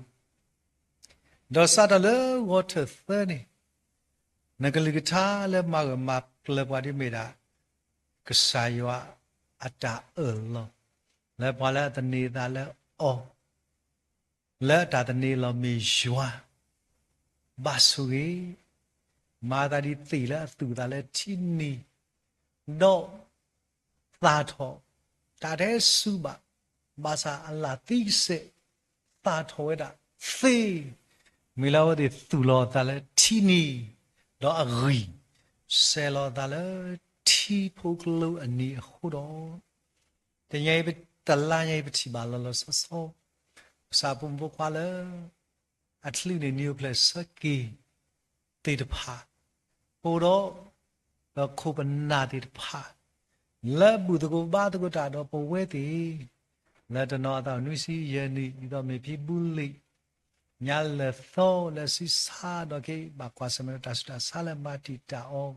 ဒီးစးထီၣ်လၢဂီၤထၢၣ်သၢန့ၣ်, နကလုၢ်ကထါလၢမၤဂၢၢ်မၤကျၢၤပှၤဒ်မ့ၢ်ဒၣ် ကစၢ်ယွၤအတၢ်အၢၣ်လီၤ, လၢပှၤလၢအသန့ၤအသးလၢအီၤ လၢအတၢ်သန့ၤလီၤမ့ၢ်ယွၤ, ဘၣ်ဆိၣ်ဂ့ၤ, မၤသးဒ်သ့ၣ်လၢအသူၣ်အသးလၢထံနံၤ, ဒီးသၣ်ထီၣ်, တၢ်တဟဲစူၤဘၣ်, ဘၣ်ဆၣ်အလၣ်သံကစဲး, သၣ်ထီၣ်ဝဲဒၣ်သ့, မ့ၢ်လၢအဝဲသ့ၣ်သူၣ်လီၤအသးလၢထံနံၤ, ဒီးအဂံၢ်စဲၤလီၤအသးလၢထံဖိကျိအနံၤအဃိဒီး တနံၤအံၤ တလါညါအံၤ ပထံၣ်ဘၣ်လီၤလီၤဆီဆီ ကစၢ်ဖိမုၣ်ဖိခွါလၢ အချံၣ်န့ၣ် နံၤအိၣ်ဖျဲၣ်ဆၢက့ၤသ့ၣ်တဖၣ်, အိၣ်ဒီး ပခိၣ်ပနၢ်သ့ၣ်တဖၣ် လၢဘူၣ်သကိးဘါသကိးတၢ်ဒီးပဝဲသ့ၣ်, လၢတနီၤအသးအိၣ်နွံဆံယဲၢ်နံၣ် ဒ်သိးမ့ၢ်ဖံဘူလံၣ်, ညါလၢာ်သီလၢဆံဆါဒီးက့ၤ ဘၣ်ကွၢ်ဆၢၣ်မဲာ်ဒီးတၢ်ဆူးတၢ်ဆါလၢမၤတံာ်တာ်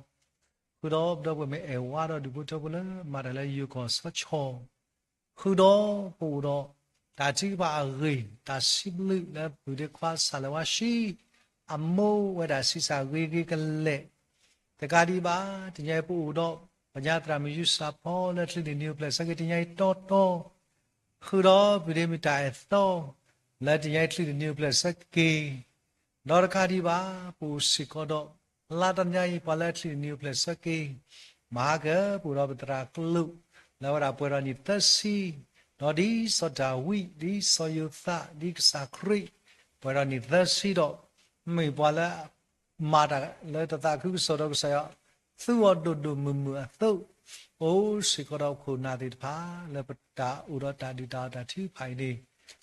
အီၤ, ဃုာ်ဒီးပဒီပုၢ်ဝဲၢ်မ့ၢ်အဲၣ်ဝါဒီးဒူၣ်ဖိထၢဖိလၢ မၤတၢ်လၢယိၤကီၢ်ဆီဆီ ဃုာ်ဒီးပအိၣ်ဒီး တၢ်ထုကဖၣ်အဂ့ၢ် တၢ်စံးဘျုးလၢပုၢ်ဒ့ခွါ စၢ်လၢဝါရှံ အမိၢ်ဝဲဒၣ်ဆံးစၢ်ဂ့ၤဂ့ၤကလဲာ်, တကးဒံးဘၣ် တနံၤအံၤပအိၣ်ဒီး ပညါသရၣ်မုၣ်ယူၢ်စၢ်ဖီ လၢချံးနံၣ်နံၤအိၣ်ဖျဲၣ်ဆၢက့ၤ တနံၤအံၤတီတီ ဃုာ်ဒီးပုၢ်ဒ့မုၣ်တၢ်အဲၣ်သီ လၢတနံၤအံၤချံးနံၣ်နံၤအိၣ်ဖျဲၣ်ဆၢက့ၤ, ဒီးတကးဒံးဘၣ် ပအိၣ်စ့ၢ်ကီးဒီး လါတနံၤအံၤ ပှၤလၢချံးနံၣ်နံၤအိၣ်ဖျဲၣ်ဆၢက့ၤ, မဟါက ပအိၣ်ဒီးပသရၣ်ကျိာ် လၢဝဲဒၣ်ပှဲၤဒီးနံၣ်သၢဆံ, ဒီးဒ်စီၤဒၤဝံး ဒ်စီၤယိၤသး ဒ်ကစၢ်ခရံာ် ပှဲၤဒီးနံၣ်သၢဆံဒီး မ့ၢ်ပှၤလၢ မၤတၢ်လၢတသးခုကစီၣ်ဒီးကစၢ်ယွၤ သူအီၤဒိၣ်ဒိၣ်မုၢ်မုၢ်အသိး, အိၣ်စ့ၢ်ကီးဒီးခိၣ်နၢ်သ့ၣ်တဖၣ် လၢပတၢ်အိၣ်ဒီးတၢ်ဒုၣ်တၢ်အီၣ်တၢ်ထုကဖၣ်အံၤန့ၣ်,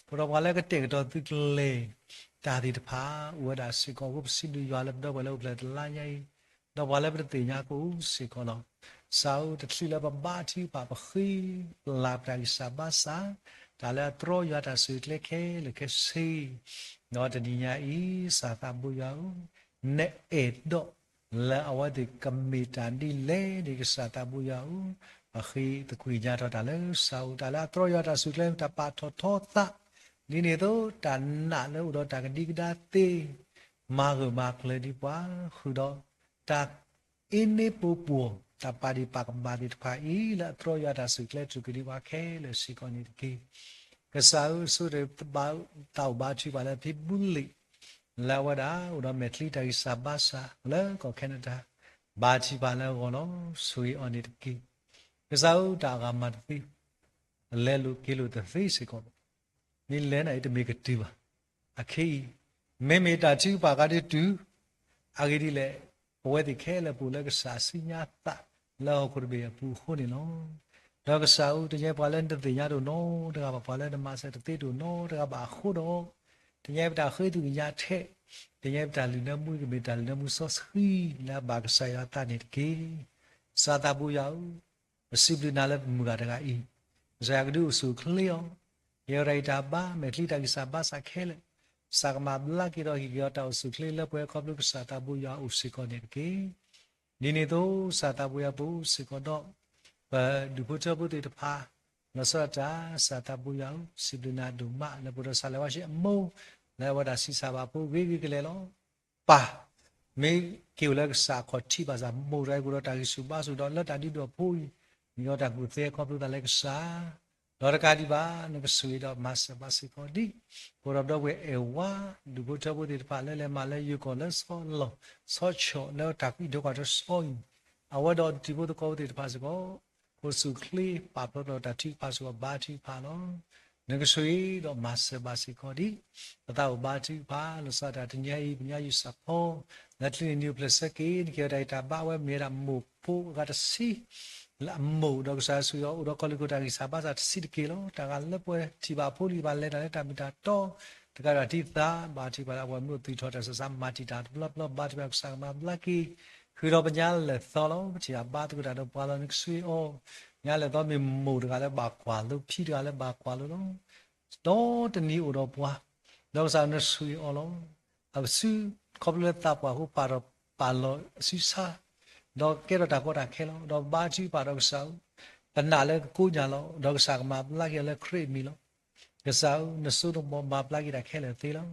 ပဒီးပှၤလၢကတဲာ်ကတီၤသုးကျဲၤတၢ်သ့ၣ်တဖၣ် အိၣ်ဝဲဒၣ်စ့ၢ်ကီးအဃိ ပစံးဘျုးယွၤလၢပဒီပုၢ်ဝဲၢ်လၢအိၣ်ဖျဲၣ်တလါညါအံၤ, ဒီးပှၤလၢပတသ့ၣ်ညါကအိၣ်စ့ၢ်ကီးလီၤ. ကစၢ်ဧၢ တချုးလၢပဘါထုကဖၣ် ပဃ့ပလၤပတၢ်ဂံၢ်စၢ်ဘါစၢ်, တၢ်လၢအတြီယွၤတၢ်စူၢ်ကျဲခဲလၢာ်ခဲဆ့, ဒီးတနံၤညါအံၤ ကစၢ်သးဘိယွၤဧၢ, နအဲၣ်ဒိးလၢအဝဲသ့ၣ်ကမ့ၢ်တၢ်ဒ်လဲၣ်န့ၣ် ကစၢ်သးဘိယွၤဧၢ, ပဃ့သကွံာ်ညါထီၣ်တၢ်လၢကစၢ်အအိၣ်, တၢ်လၢအတြီယွၤတၢ်စူၢ်ကျဲ တၢ်ပာ်ထီၣ်ထီသး, ဒ်န့ၣ်အသိး တၢ်နာ်လၢအိၣ်ဒီးတၢ်ကဒံကဒါသ့ မၤဂၢၢ်မၤကျၢၤဒံးပှၤ, ဃုာ်ဒီးတၢ်အ့န့ပူၤပှီၢ် တၢ်ပာ်ဒံးပာ်ကမၣ်သ့ၣ်တဖၣ်အံၤ လၢအတြီယွၤတၢ်စူၢ်ကျဲ တူၢ်ကဒံးပှၤခဲလၢာ်စ့ၢ်ကီးန့ၣ်တက့ၢ်. ကစၢ်ဧၢ ဆိၣ်ဂ့ၤသးဘိဘါထုကဖၣ်လၢဖံဘူလံၣ် လၢအဝဲဒၣ်အိၣ်ဒီးမဲာ်ချံတၢ်ဂံၢ်စၢ်ဘါစၢ် လၢကီၢ်ခဲနဒၤ, ဘါထုကဖၣ်လၢအဂီၢ်လီၤ. ဆိၣ်ဂ့ၤအီၤန့ၣ်တက့ၢ်. ကစၢ်ဧၢ တၢ်အဂၤမၤတသ့, လဲၤလိာ်က့ၤလိာ်တသ့စ့ၢ်ကီးဘၣ်. မ့ၢ်လဲၤန့ၣ်အံၤတမ့ၢ်ကတုၤဘၣ်. အခဲအံၤ မ့မ့ၢ်တၢ်ထုကဖၣ်အခါဒုးတုၤ, အဂ့ၢ်ဒ်လဲၣ်, ပဝဲသ့ၣ်ခဲလၢာ်ပအိၣ်လၢကစၢ်စုညါသး လၢဟီၣ်ခိၣ်တဘ့ၣ်အပူၤအဃိန့ၣ်လီၤ. ဒီးကစၢ်ဧၢ တနံၤအံၤပှၤလၢနတသ့ၣ်ညါတအိၣ်နီတဂၤဘၣ်, ပှၤလၢနမၤစၢၤတသ့တအိၣ်နီတဂၤဘၣ်အဃိဒီး, တနံၤအံၤပတၢ်ဃ့သကွံာ်ညါထဲ, တနံၤအံၤပတၢ်လုၢ်နၢမူကမ့ၢ်တၢ်လုၢ်နၢမူစီဆှံ လၢအဘၣ်ကစၢ်ယွၤအသးန့ၣ်တက့ၢ်. ကစၢ်သးဘိယွၤဧၢ, ပစံးဘျုးနၤလၢပမုၢ်ဂၤတဂၤအံၤ, ကစၢ်ယွၤကဒုးအိၣ်ဆူၣ်အိၣ်ချ့အီၤ, ကဲထီၣ်တၢ်ဂံၢ်တၢ်ဘါ မဲာ်ချံတၢ်ဂံၢ်စၢ်ဘါစၢ်ခဲလၢာ်, ကစၢ်ကမၤဘျါက့ၤဒီးဟ့ၣ်က့ၤအီၤတၢ်အိၣ်ဆူၣ်အိၣ်ချ့လၢပှဲၤခီဖျိကစၢ်သးဘိယွၤအိၣ်စ့ၢ်ကီးန့ၣ်တက့ၢ်. ဒ်န့ၣ်အသိး ကစၢ်သးဘိယွၤပအိၣ်စ့ၢ်ကီးဒီး ပဒူၣ်ဖိထၢဖိသ့ၣ်တဖၣ်, လီၤဆီဒၣ်တၢ် ကစၢ်သးဘိယွၤဧၢ, စံးဘျုးနၤဒိၣ်မး လၢပအိၣ်ဒီးစၢ်လၢဝါရှ့အမိၢ်, လၢအဝဲဒၣ်ဆံးစၢ်ဘၣ်ဖိဂ့ၤဂ့ၤကလဲာ်လီၤ. ပၢ် မ့ၢ်က့ၤအိၣ်လၢကစၢ်အခီၣ်ထံးဘၣ်ဆၣ် မိၢ်တဂၤအံၤကအိၣ်ဒီးတၢ်ဂံၢ်ဆူၣ်ဘါဆူၣ်ဒီးလၢတၢ်ဒုးဒိၣ်အဖိအံၤ, မ့ၢ်အီၤတၢ်ကူၣ်သ့ခီဖျိသးလၢကစၢ်, ဒီးတကးဒံးဘၣ် နကဆိၣ်ဂ့ၤဒီးမၤစၢၤဘၣ်စ့ၢ်ကီးဒံး ပအိၣ်ဒီးပဒီပုၢ်ဝဲၢ်အဲၣ်ဝါ ဒူၣ်ဖိထၢဖိသ့ၣ်တဖၣ်လၢလဲၤမၤလၢယိၤကီၢ်လၢဆီလီၢ်ဆီဆီၣ်လၢတၢ်အံးထွဲကွၢ်ထွဲအံၤ, အဝဲဒီးတံၤဖိသကိးဖိသ့ၣ်တဖၣ်စ့ၢ်ကီး အိၣ်ဆူၣ်အိၣ်ချ့ပာ်ဖျါထီၣ်တၢ်ထုကဖၣ်စ့ၢ်ကီးဘါထုကဖၣ်လီၤ. နကဆိၣ်ဂ့ၤဒီးမၤစၢၤဘၣ်စ့ၢ်ကီးဒံး ပသးအိၣ်ဘါထုကဖၣ် လီၤဆီဒၣ်တၢ်တနံၤအံၤ ပညါယူၢ်စၢ်ဖီ လၢချံးနံၣ်နံၤအိၣ်ဖျဲၣ်ဆၢက့ၤ နကဲထီၣ်တၢ်ဂံၢ်တၢ်ဘါအဝဲမ့ၢ်ဝဲဒၣ်မိၢ်ဖိအဂၤတဆံ လၢအမိၢ်ဒီးကစၢ်ယွၤဆိၣ်ဂ့ၤအီၤ အိၣ်ဒီးကီၢ်လံၢ်ခိၣ်တၢ်ဂံၢ်စၢ်ဘါစၢ်တဆံးတက့ၢ်လီၤ. တၢ်ဂၤလၢပှဲၤထံၣ်ဘၣ်အဖိလံၤဘၣ်လဲၤတၢ်လၢတၢ်မ့ၢ်တၢ်တီ တကးဒံးတံၤသး ဘါထုကဖၣ်လၢအဝဲမ့ၢ်အိၣ်သုးထီၣ်တၢ်ဆးစးမၤတံာ်တာ်တဘျီဘျီ ဘါထုကဖၣ်ကစၢ်ကမၤဘျါက့ၤ ဃုာ်ဒီးပညါလဲၤသီလီၤ. ပထံၣ်ဘၣ်ဘါသကိးတၢ်ဒီးပှၤလီၤ နကဆိၣ်ဂ့ၤအီၤ ညါလဲၤသီမ့ၢ်မိၢ်တဂၤလၢဘၣ်ကွၢ်လိဖံတဂၤလၢဘၣ်ကွၢ်လိလီၤ. ဒီးတနံၤအိၣ်ဒီးပှၤ ဒီးကစၢ်နဆိၣ်ဂ့ၤအီၤလီၤ. အစုခီဖျိလၢသးပှၢ်အဃိပာ်ထီၣ်ပာ်လီၤအစုဆါ ဒီးကဲထီၣ်တၢ်ကီတၢ်ခဲလီၤ. ဒီးဘါထုကဖၣ်ဒီးကစၢ်ဧၢ ပနာ်လၢကကိညၢ်လီၤ. ဒီးကစၢ်ကမၤဘျါက့ၤအီၤလၢခရံာ်အမံၤလီၤ. ကစၢ်ဧၢ နစိနကမီၤမၤဘျါက့ၤတၢ်ခဲလၢာ်သ့လီၤ.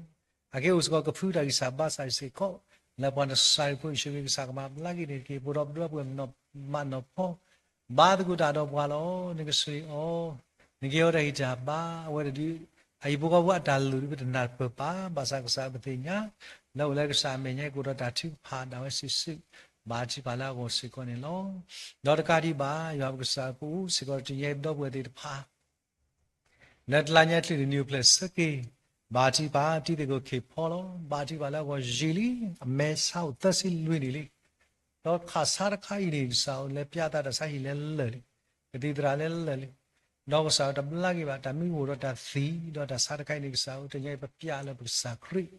အကဲအိၣ်စ့ၢ်ကီးကဖုတၢ်ဂံၢ်စၢ်ဘါစၢ်စ့ၢ်ကီး လၢပှၤနစၤရ့းဖိယ့ၣ်ၡူးခရံာ်ကစၢ်ကမၤဘျါက့ၤန့ၣ်တက့ၢ်. ပအိၣ်ဒီးပဒီပုၢ်ဝဲၢ်မၤနီၢ်ဖီ ဘါသကိးတၢ်ဒီးပှၤလီၤ. နကဆိၣ်ဂ့ၤအီၤ နကဲအီၤတၢ်ဂံၢ်တၢ်ဘါအဝဲတဒု အဟံၣ်ဖိဃီဖိအတၢ်လိၣ်ဒုးပတနၢ်ပၢၢ်ပာ် ဘၣ်ဆၣ်ကစၢ်ပသ့ၣ်ညါ လၢအိၣ်လၢကစၢ်အမဲာ်ညါကအိၣ်ဒီးတၢ်ထုကဖၣ်ဒၣ်ဝဲစုာ်စုာ် ဘါထုကဖၣ်လၢအဂီၢ်စ့ၢ်ကီးန့ၣ်လီၤ. ဒီးတကးဒံးဘၣ် ယွၤပကစၢ်ပအိၣ်စ့ၢ်ကီးတနံၤညါပဒီပုၢ်ဝဲၢ်သ့ၣ်တဖၣ် လၢတလါညါချံးနံၣ်နံၤအိၣ်ဖျဲၣ်ဆၢက့ၤ ဘါထုကဖၣ်တံၤသကိးခ့ၣ်ဖီလီၤ. ဘါထုကဖၣ်လၢအဂီၢ်ယံာ်လံ အမဲာ်ဆါအိၣ်သၢဆံလွံၢ်နံၣ်လံ. ဒီးခါဆါတခါအံၤန့ၣ် ကစၢ်ဧၢ လဲၤပျးသးတၢ်ဆါဟံၣ်လဲၤလၢာ်လံ, ကသံၣ်သရၣ်လဲၤလၢာ်လံ. ဒီးကစၢ်ဧၢ တဘျါက့ၤဘၣ် တၢ်မံအိၣ်ဒီးတၢ်သံၣ် ဒီးတၢ်ဆါတခါအံၤန့ၣ် ကစၢ်ဧၢ တနံၤညါအံၤပပျးလၢပကစၢ်ခရံာ်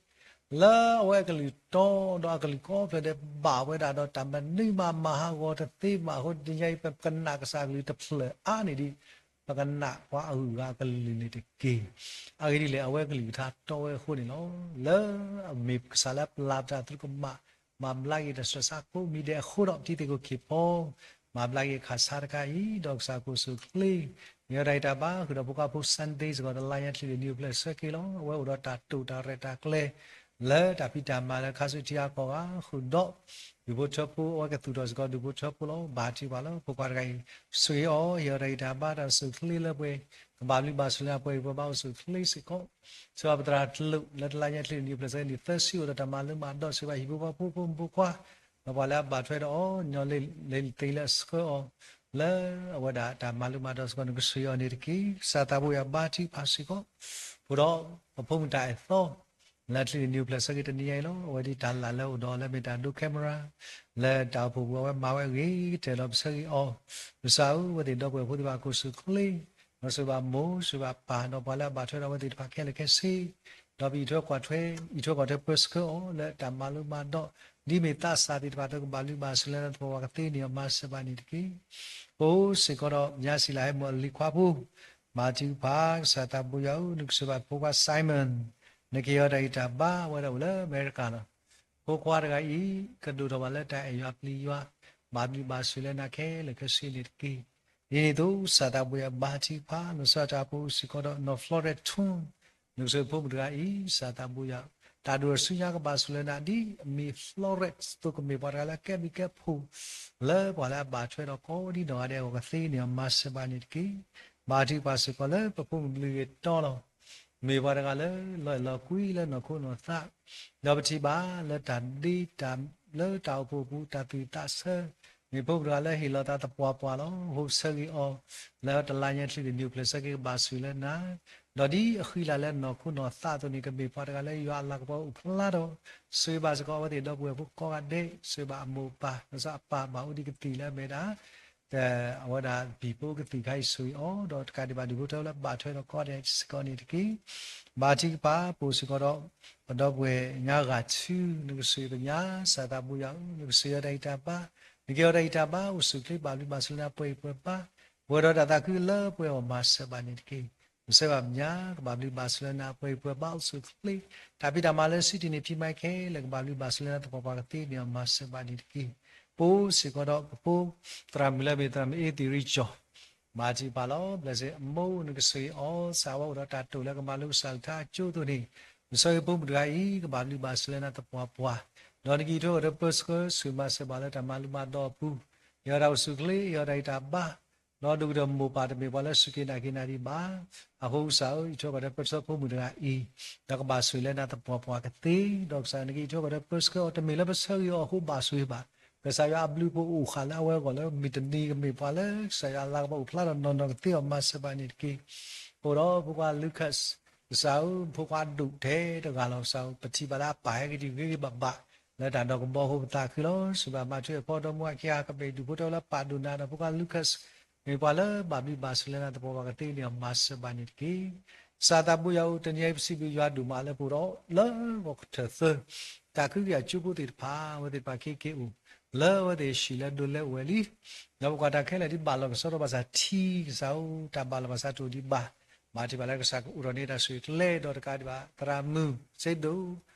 လၢအဝဲအကလုၢ်တီ ဒီးအကလုၢ်ကိးဖျၢၣ်ဒဲးဘၣ်ဝဲဒၣ်ဒီး တၢ်မနုၤမးမၤဟးဂီၤတသ့ဘၣ်အဃိ တနံၤညါအံၤ ပကနၣ်ကစၢ်ကလုၢ်တဖျၢၣ်အါန့ၢ်ဒံး ပကနၣ်ပှၤအဂုၤအဂၤအကလုၢ်န့ၣ်တက့ၢ်. အဂ့ၢ်ဒ်လဲၣ် အဝဲကလုၢ်ကထါတီဝဲအဃိန့ၣ်လီၤ. လၢအမ့ၢ်ကစၢ်လၢပျၢ်ပတၢ်သရူးကမၣ် မၤဘျါက့ၤတၢ်ဆှၢဆါကိးမံၤဒဲးအဃိဒီး တံၤသကိးခ့ၣ်ဖီ မၤဘျါက့ၤခါဆါတခါအံၤ ဒီးကစၢ်ကအိၣ်ဆူၣ်အိၣ်ချ့ ယတၢ်ဂံၢ်တၢ်ဘါဃုာ်ဒီးဖိခွါဖိ Sunday စ့ၢ်ကီး တလါညါချံလံာ်နံၣ်အိၣ်ဖျဲၣ်ဆၢက့ၤလီၤ. အဝဲအိၣ်ဒီးတၢ်တိာ်တၢ်ရဲၣ်တၢ်ကျဲၤ လၢတၢ်ဖံးတၢ်မၤလၢခါဆူထံဟါကီၢ်ဂၤ ဃုာ်ဒီး ဒူၣ်ဖိထၢဖိ အဝဲကသူၣ်ထီၣ်စ့ၢ်ကီး ဒူၣ်ဖိထၢဖိလီၤ. ဘါထုကဖၣ်လၢဖိခွါတဂၤအံၤ ဆိၣ်ဂ့ၤအီၤ ဟ့ၣ်အီၤတၢ်ဂံၢ်တၢ်ဘါ တၢ်အိၣ်ဆူၣ်အိၣ်ချ့လၢပှဲၤ ကဘၣ်ဘျုးဘၣ်ဆိၣ်လၢအပှဲၤအံၤပှဲၤဘၣ် အိၣ်ဆူၣ်အိၣ်ချ့စ့ၢ်ကီး ဆိၣ်ဂ့ၤပသရၣ်တလိၣ် လၢတလါညါချံလံာ်နံၣ်အိၣ်ဖျဲၣ်ဆၢက့ၤနံၣ်သၢဆံ အိၣ်ဒီးတၢ်မၤလိမၤဒိး ဆိၣ်ဂ့ၤဘၣ်ဟံၣ်ဖိဃီဖိ ဖိမုၣ်ဖိခွါ ဒီးပှၤလၢအဘၣ်ထွဲဒီးအီၤ ညီလ့သ့လၢအဆှၢအီၤ လၢအဝဲဒၣ်တၢ်မၤလိမၤဒိးစ့ၢ်ကီး နကဆိၣ်ဂ့ၤအီၤန့ၣ်တက့ၢ်. ကစၢ်သးဘိယွၤဘါထုကဖၣ်စ့ၢ်ကီး အိၣ်ဒီးပဖိမုၣ်တၢ်အဲၣ်သီ လၢချံလံာ်နံၣ်အိၣ်ဖျဲၣ်ဆၢက့ၤတနံၤညါအံၤလီၤ. အဝဲဒ်တၢ်လၢ်လၢအအိၣ်ဒီးလၢမ့ၢ်တၢ်ဒိ camera လၢတၢ်အိၣ်ဖှိၣ်ပူၤ အဝဲမၤဝဲအဂ့ၤကတၢၢ်ဒီးပဆၢဂ့ၤအီၤ ကစၢ်ဧၢ အဝဲသ့ၣ်ဒီပုၢ်ဝဲၢ်ဖိသ့ၣ်တဖၣ် ကအိၣ်ဆူၣ်အိၣ်ချ့ ဒီးဆိၣ်ဂ့ၤဘၣ်မိၢ် ဆိၣ်ဂ့ၤဘၣ်ပၢ် ဒီးပှၤလၢအဘၣ်ထွဲဒီးအဝဲသ့ၣ်တဖၣ်ခဲလၢာ်ခဲဆ့ ဒီးပအံးထွဲကွၢ်ထွဲ အံးထွဲကွၢ်ထွဲပၢဆှၢအီၤလၢတၢ်မၤလိမၤဒိး ဒ်မ့ၢ်သးစၢ်သ့ၣ်တဖၣ် ဒီးကဘၣ်ဘျုးဘၣ်ဆိၣ်လၢနသပှၢ်ပှၢ်ကသ့န့ၢ်အီၤမၤစၢၤဘၣ်န့ၣ်တက့ၢ်. ပအိၣ်စ့ၢ်ကီးဒီး ညါစံးလၢဟဲမုၢ်အလံၤခွါဖိ ဘါထုကဖၣ် ကစၢ်သးဘိယွၤဧၢ နကဆိၣ်ဂ့ၤဘၣ်ဖိခွါ Simon နကဟ့ၣ်အီၤတၢ်ဂံၢ်တၢ်ဘါ အဝဲဒၣ်အိၣ်လၢအမဲရကၤလီၤ. ဖိခွါတဂၤအံၤ ကဒိၣ်ထီၣ်ဘၣ်လၢတၢ်အဲၣ်ယွၤပျံၤယွၤ ဘၣ်ဘျုးဘၣ်ဆိၣ်လၢနၤခဲလၢာ်ခဲဆ့န့ၣ်တက့ၢ်. ဒ်န့ၣ်အသိး ကစၢ်သးဘိယွၤဘါထုကဖၣ် လီၤဆီဒၣ်တၢ်အိၣ်ဖှိၣ်စ့ၢ်ကီးဒီး နီၢ် Florette Thun နကဆိၣ်ဂ့ၤဖိမုၣ်တဂၤအံၤ ကစၢ်သးဘိယွၤ တၢ်ဒိၣ်ထီၣ်ဆူညါကဘၣ်ဆိၣ်လၢနၤ ဒ်အမ့ၢ် Florette အသိး ကမ့ၢ်ပှၤတဂၤလၢအကဲဘျုးကဲဖှိၣ် လၢပှၤလၢအဘၣ်ထွဲဒီးကိးဒ်နီၢ်ဂၤဒဲးအဂီၢ် ကသ့န့ၢ်အီၤမၤစၢၤဘၣ်န့ၣ်တက့ၢ်. ဘါထုကဖၣ်စ့ၢ်ကီးလၢပဖိမုၣ်ဘျုးဂ့ၤတီလီၤ. မ့ၢ်ပှၤတဂၤလၢလီၤအဲၣ်လီၤကွံလၢနီၢ်ခိနီၢ်သး ဒီးပထံၣ်ဘၣ်လၢတၢ်ဒ့တၢ် လၢတၢ်အိၣ်ဖှိၣ်အပူၤ တၢ်သူၣ်ဝံၣ်သးဆၢ မ့ၢ်ဖိမုၣ်တဂၤလၢဟ့ၣ်လီၤသးသပှၢ်ပှၢ်လီၤ. အဃိပဆၢဂ့ၤအီၤ လၢတလါညါချံလံာ်နံၣ်အိၣ်ဖျဲၣ်ဆၢက့ၤကဘၣ်ဆိၣ်လၢနၤ ဒီးဒ်အဃံလၤလၢနီၢ်ခိနီၢ်သးအသိးန့ၣ် ကမ့ၢ်ပှၤတဂၤလၢယွၤအလၤကပီၤအိၣ်ဖျါထီၣ် ဆိၣ်ဂ့ၤဘၣ်စ့ၢ်ကီးအဝဲသ့ၣ်ဒီပုၢ်ဝဲၢ်ဖိကိးဂၤဒဲး ဆိၣ်ဂ့ၤဘၣ်အမိၢ်အပၢ် လီၤဆီအပၢ်ဘၣ်အိၣ်ဒံးကသံၣ်လၢအမဲာ်ဒၣ် အဝဲဒၣ်ဘံၣ်ဖိကသံၣ်ခါအံၤ ဆိၣ်ဂ့ၤအီၤ ဒီးတကးဒံးဘၣ်ဒူၣ်ဖိထၢဖိလၢဘၣ်ထွဲဒီးကိးဂၤဒဲးစ့ၢ်ကီးန့ၣ်တက့ၢ်. ဘါထုကဖၣ် ပအိၣ်စ့ၢ်ကီးဒီး ပဒီပုၢ်ဝဲၢ်ညါဂၤဆူ နကဆိၣ်ဂ့ၤပညါ ကစၢ်သးဘိယွၤဧၢ နကဆိၣ်ဂ့ၤအီၤတၢ်ဂံၢ်တၢ်ဘါ နကဟ့ၣ်အီၤတၢ်ဂံၢ်တၢ်ဘါ အိၣ်ဆူၣ်အိၣ်ချ့ဘၣ်ဘျုးဘၣ်ဆိၣ်လၢနၤပှဲၤအံၤပှဲၤဘၣ် ပှဲၤဒီးတၢ်သးခုလၢပှဲၤအီၤမၤစၢၤဘၣ်န့ၣ်တက့ၢ်. ပဆၢဂ့ၤဘၣ်ပညါ ကဘၣ်ဘျုးဘၣ်ဆိၣ်လၢနၤပှဲၤအံၤပှဲၤဘၣ် အိၣ်ဆူၣ်အိၣ်ချ့ တၢ်ဖံးတၢ်မၤလၢစုတံၢ်န့ၣ်ဖံးမၤခဲလၢာ် ကဘၣ်ဘျုးဘၣ်ဆိၣ်လၢနၤသပှၢ်ပှၢ်ကသ့န့ၢ်အီၤမၤစၢၤဘၣ်န့ၣ်တက့ၢ်. ပအိၣ်စ့ၢ်ကီးဒီးပဖိ သရၣ်မုၣ်လၢအမ့ၢ်သရၣ်မုၣ်အ့သံၣ်ရံၣ်ကၠီၣ် ဘါထုကဖၣ်လီၤ. Blessed အမိၢ် နကဆိၣ်ဂ့ၤအီၤ စးဝဲအိၣ်ဒီးတၢ်တိာ်လၢကမၤလိကစၢ်အကလုၢ်ကထါအကၠိအသိးန့ၣ် ပဆၢဂ့ၤဖိမုၣ်တဂၤအံၤ ကဘၣ်ဘျုးဘၣ်ဆိၣ်လၢနၤသပှၢ်ပှၢ် ဒီးနကအံးထွဲကွၢ်ထွဲပၢဆှၢ ဆိၣ်ဂ့ၤမၤစၢၤဘၣ်လၢတၢ်မၤလိမၤဒိးအပူၤ ဟ့ၣ်အီၤတၢ်အိၣ်ဆူၣ်အိၣ်ချ့ ဟ့ၣ်အီၤတၢ်ဂံၢ်တၢ်ဘါ ဒီးဒိၣ်ကတၢၢ်မိၢ်ပၢ်တမ့ၢ်ပှၤလၢစူၢ်က့ၤနာ်က့ၤနၤဒံးဘၣ်. အဃိကစၢ်ဧၢ အံးထွဲကွၢ်ထွဲပၢဆှၢဖိမုၣ်တဂၤအံၤ ဒီးကဘၣ်ဆိၣ်ဂ့ၤလၢနၤသပှၢ်ပှၢ်ကသ့ ဒီးကစၢ်နကအံးထွဲကွၢ်ထွဲပၢဆှၢအီၤ တမ့ၢ်လၢပဆၢဂ့ၤအီၤအဃိဘၣ်ဆိၣ်ဂ့ၤဘၣ်. ကစၢ်ယွၤအဘျုးအဖှိၣ်အိၣ်ဃာ်လၢအဝဲအဂီၢ်လၢမုၢ်တနံၤကမ့ၢ်ပှၤလၢ ကစၢ်ယွၤအလၤကပီၤအိၣ်ဖျါထီၣ်နီၢ်နီၢ်ကသ့အီၤမၤစၢၤဘၣ်န့ၣ်တက့ၢ်. အိၣ်ဒီးဖိခွါ Lucas ကစၢ်ဧၢ ဖိခွါဒိၣ်ထဲတဂၤလီၤ ကစၢ်ဧၢ ပထံၣ်ဘၣ်လၢအပၢ်ဟဲက့ၤဒံးဂ့ၤဂ့ၤဘၣ်ဘၣ် လၢတၢ်ဒီးကဘီအဃိပသးခုလီၤ. စံးဘၣ်မၤထွဲအဖီဒီးမူအခံဂၤကဘဲၣ်ဒူၣ်ဖိထၢဖိလၢပာ်ဒိၣ်နၤဒီးဖိခွါ Lucas မ့ၢ်ပှၤလၢဘၣ်ဘျုးဘၣ်ဆိၣ်လၢနၤသပှၢ်ပှၢ်ကသ့န့ၢ်အီၤမၤစၢၤဘၣ်န့ၣ်တက့ၢ်. ကစၢ်သးဘိယွၤဧၢ တနံၤအံၤပစံးဘျုးယွၤဒိၣ်မးလၢပအိၣ်ဒီး လၢဂီၤကထၢၣ်သၢ တၢ်ခုကယၤကၠိဖိသ့ၣ်တဖၣ် အဝဲသ့ၣ်တဖၣ်ခဲက့ၤအိၣ် လၢအဝဲသ့ၣ်ဟံၣ်လၢဒိးလဲအိၣ်ဝဲလံ ဒီးပကွၢ်တၢ်ခဲလၢာ်ဒ်ဘၣ်လီၢ်ကစီဒီးဘၣ်ဆၣ်ထံ ကစၢ်ဧၢ တၢ်ဘၣ်လီၢ်ဘၣ်ဆၣ်တအိၣ်ဒံးဘၣ်. ဘါထုကဖၣ်လၢကစၢ်ကအိၣ်ဒီးန့ၢ်တၢ်ဆိၣ်ဂ့ၤကျဲဒီးတကးဒံးဘၣ် သရၣ်မုၣ်စ့ဒိၣ်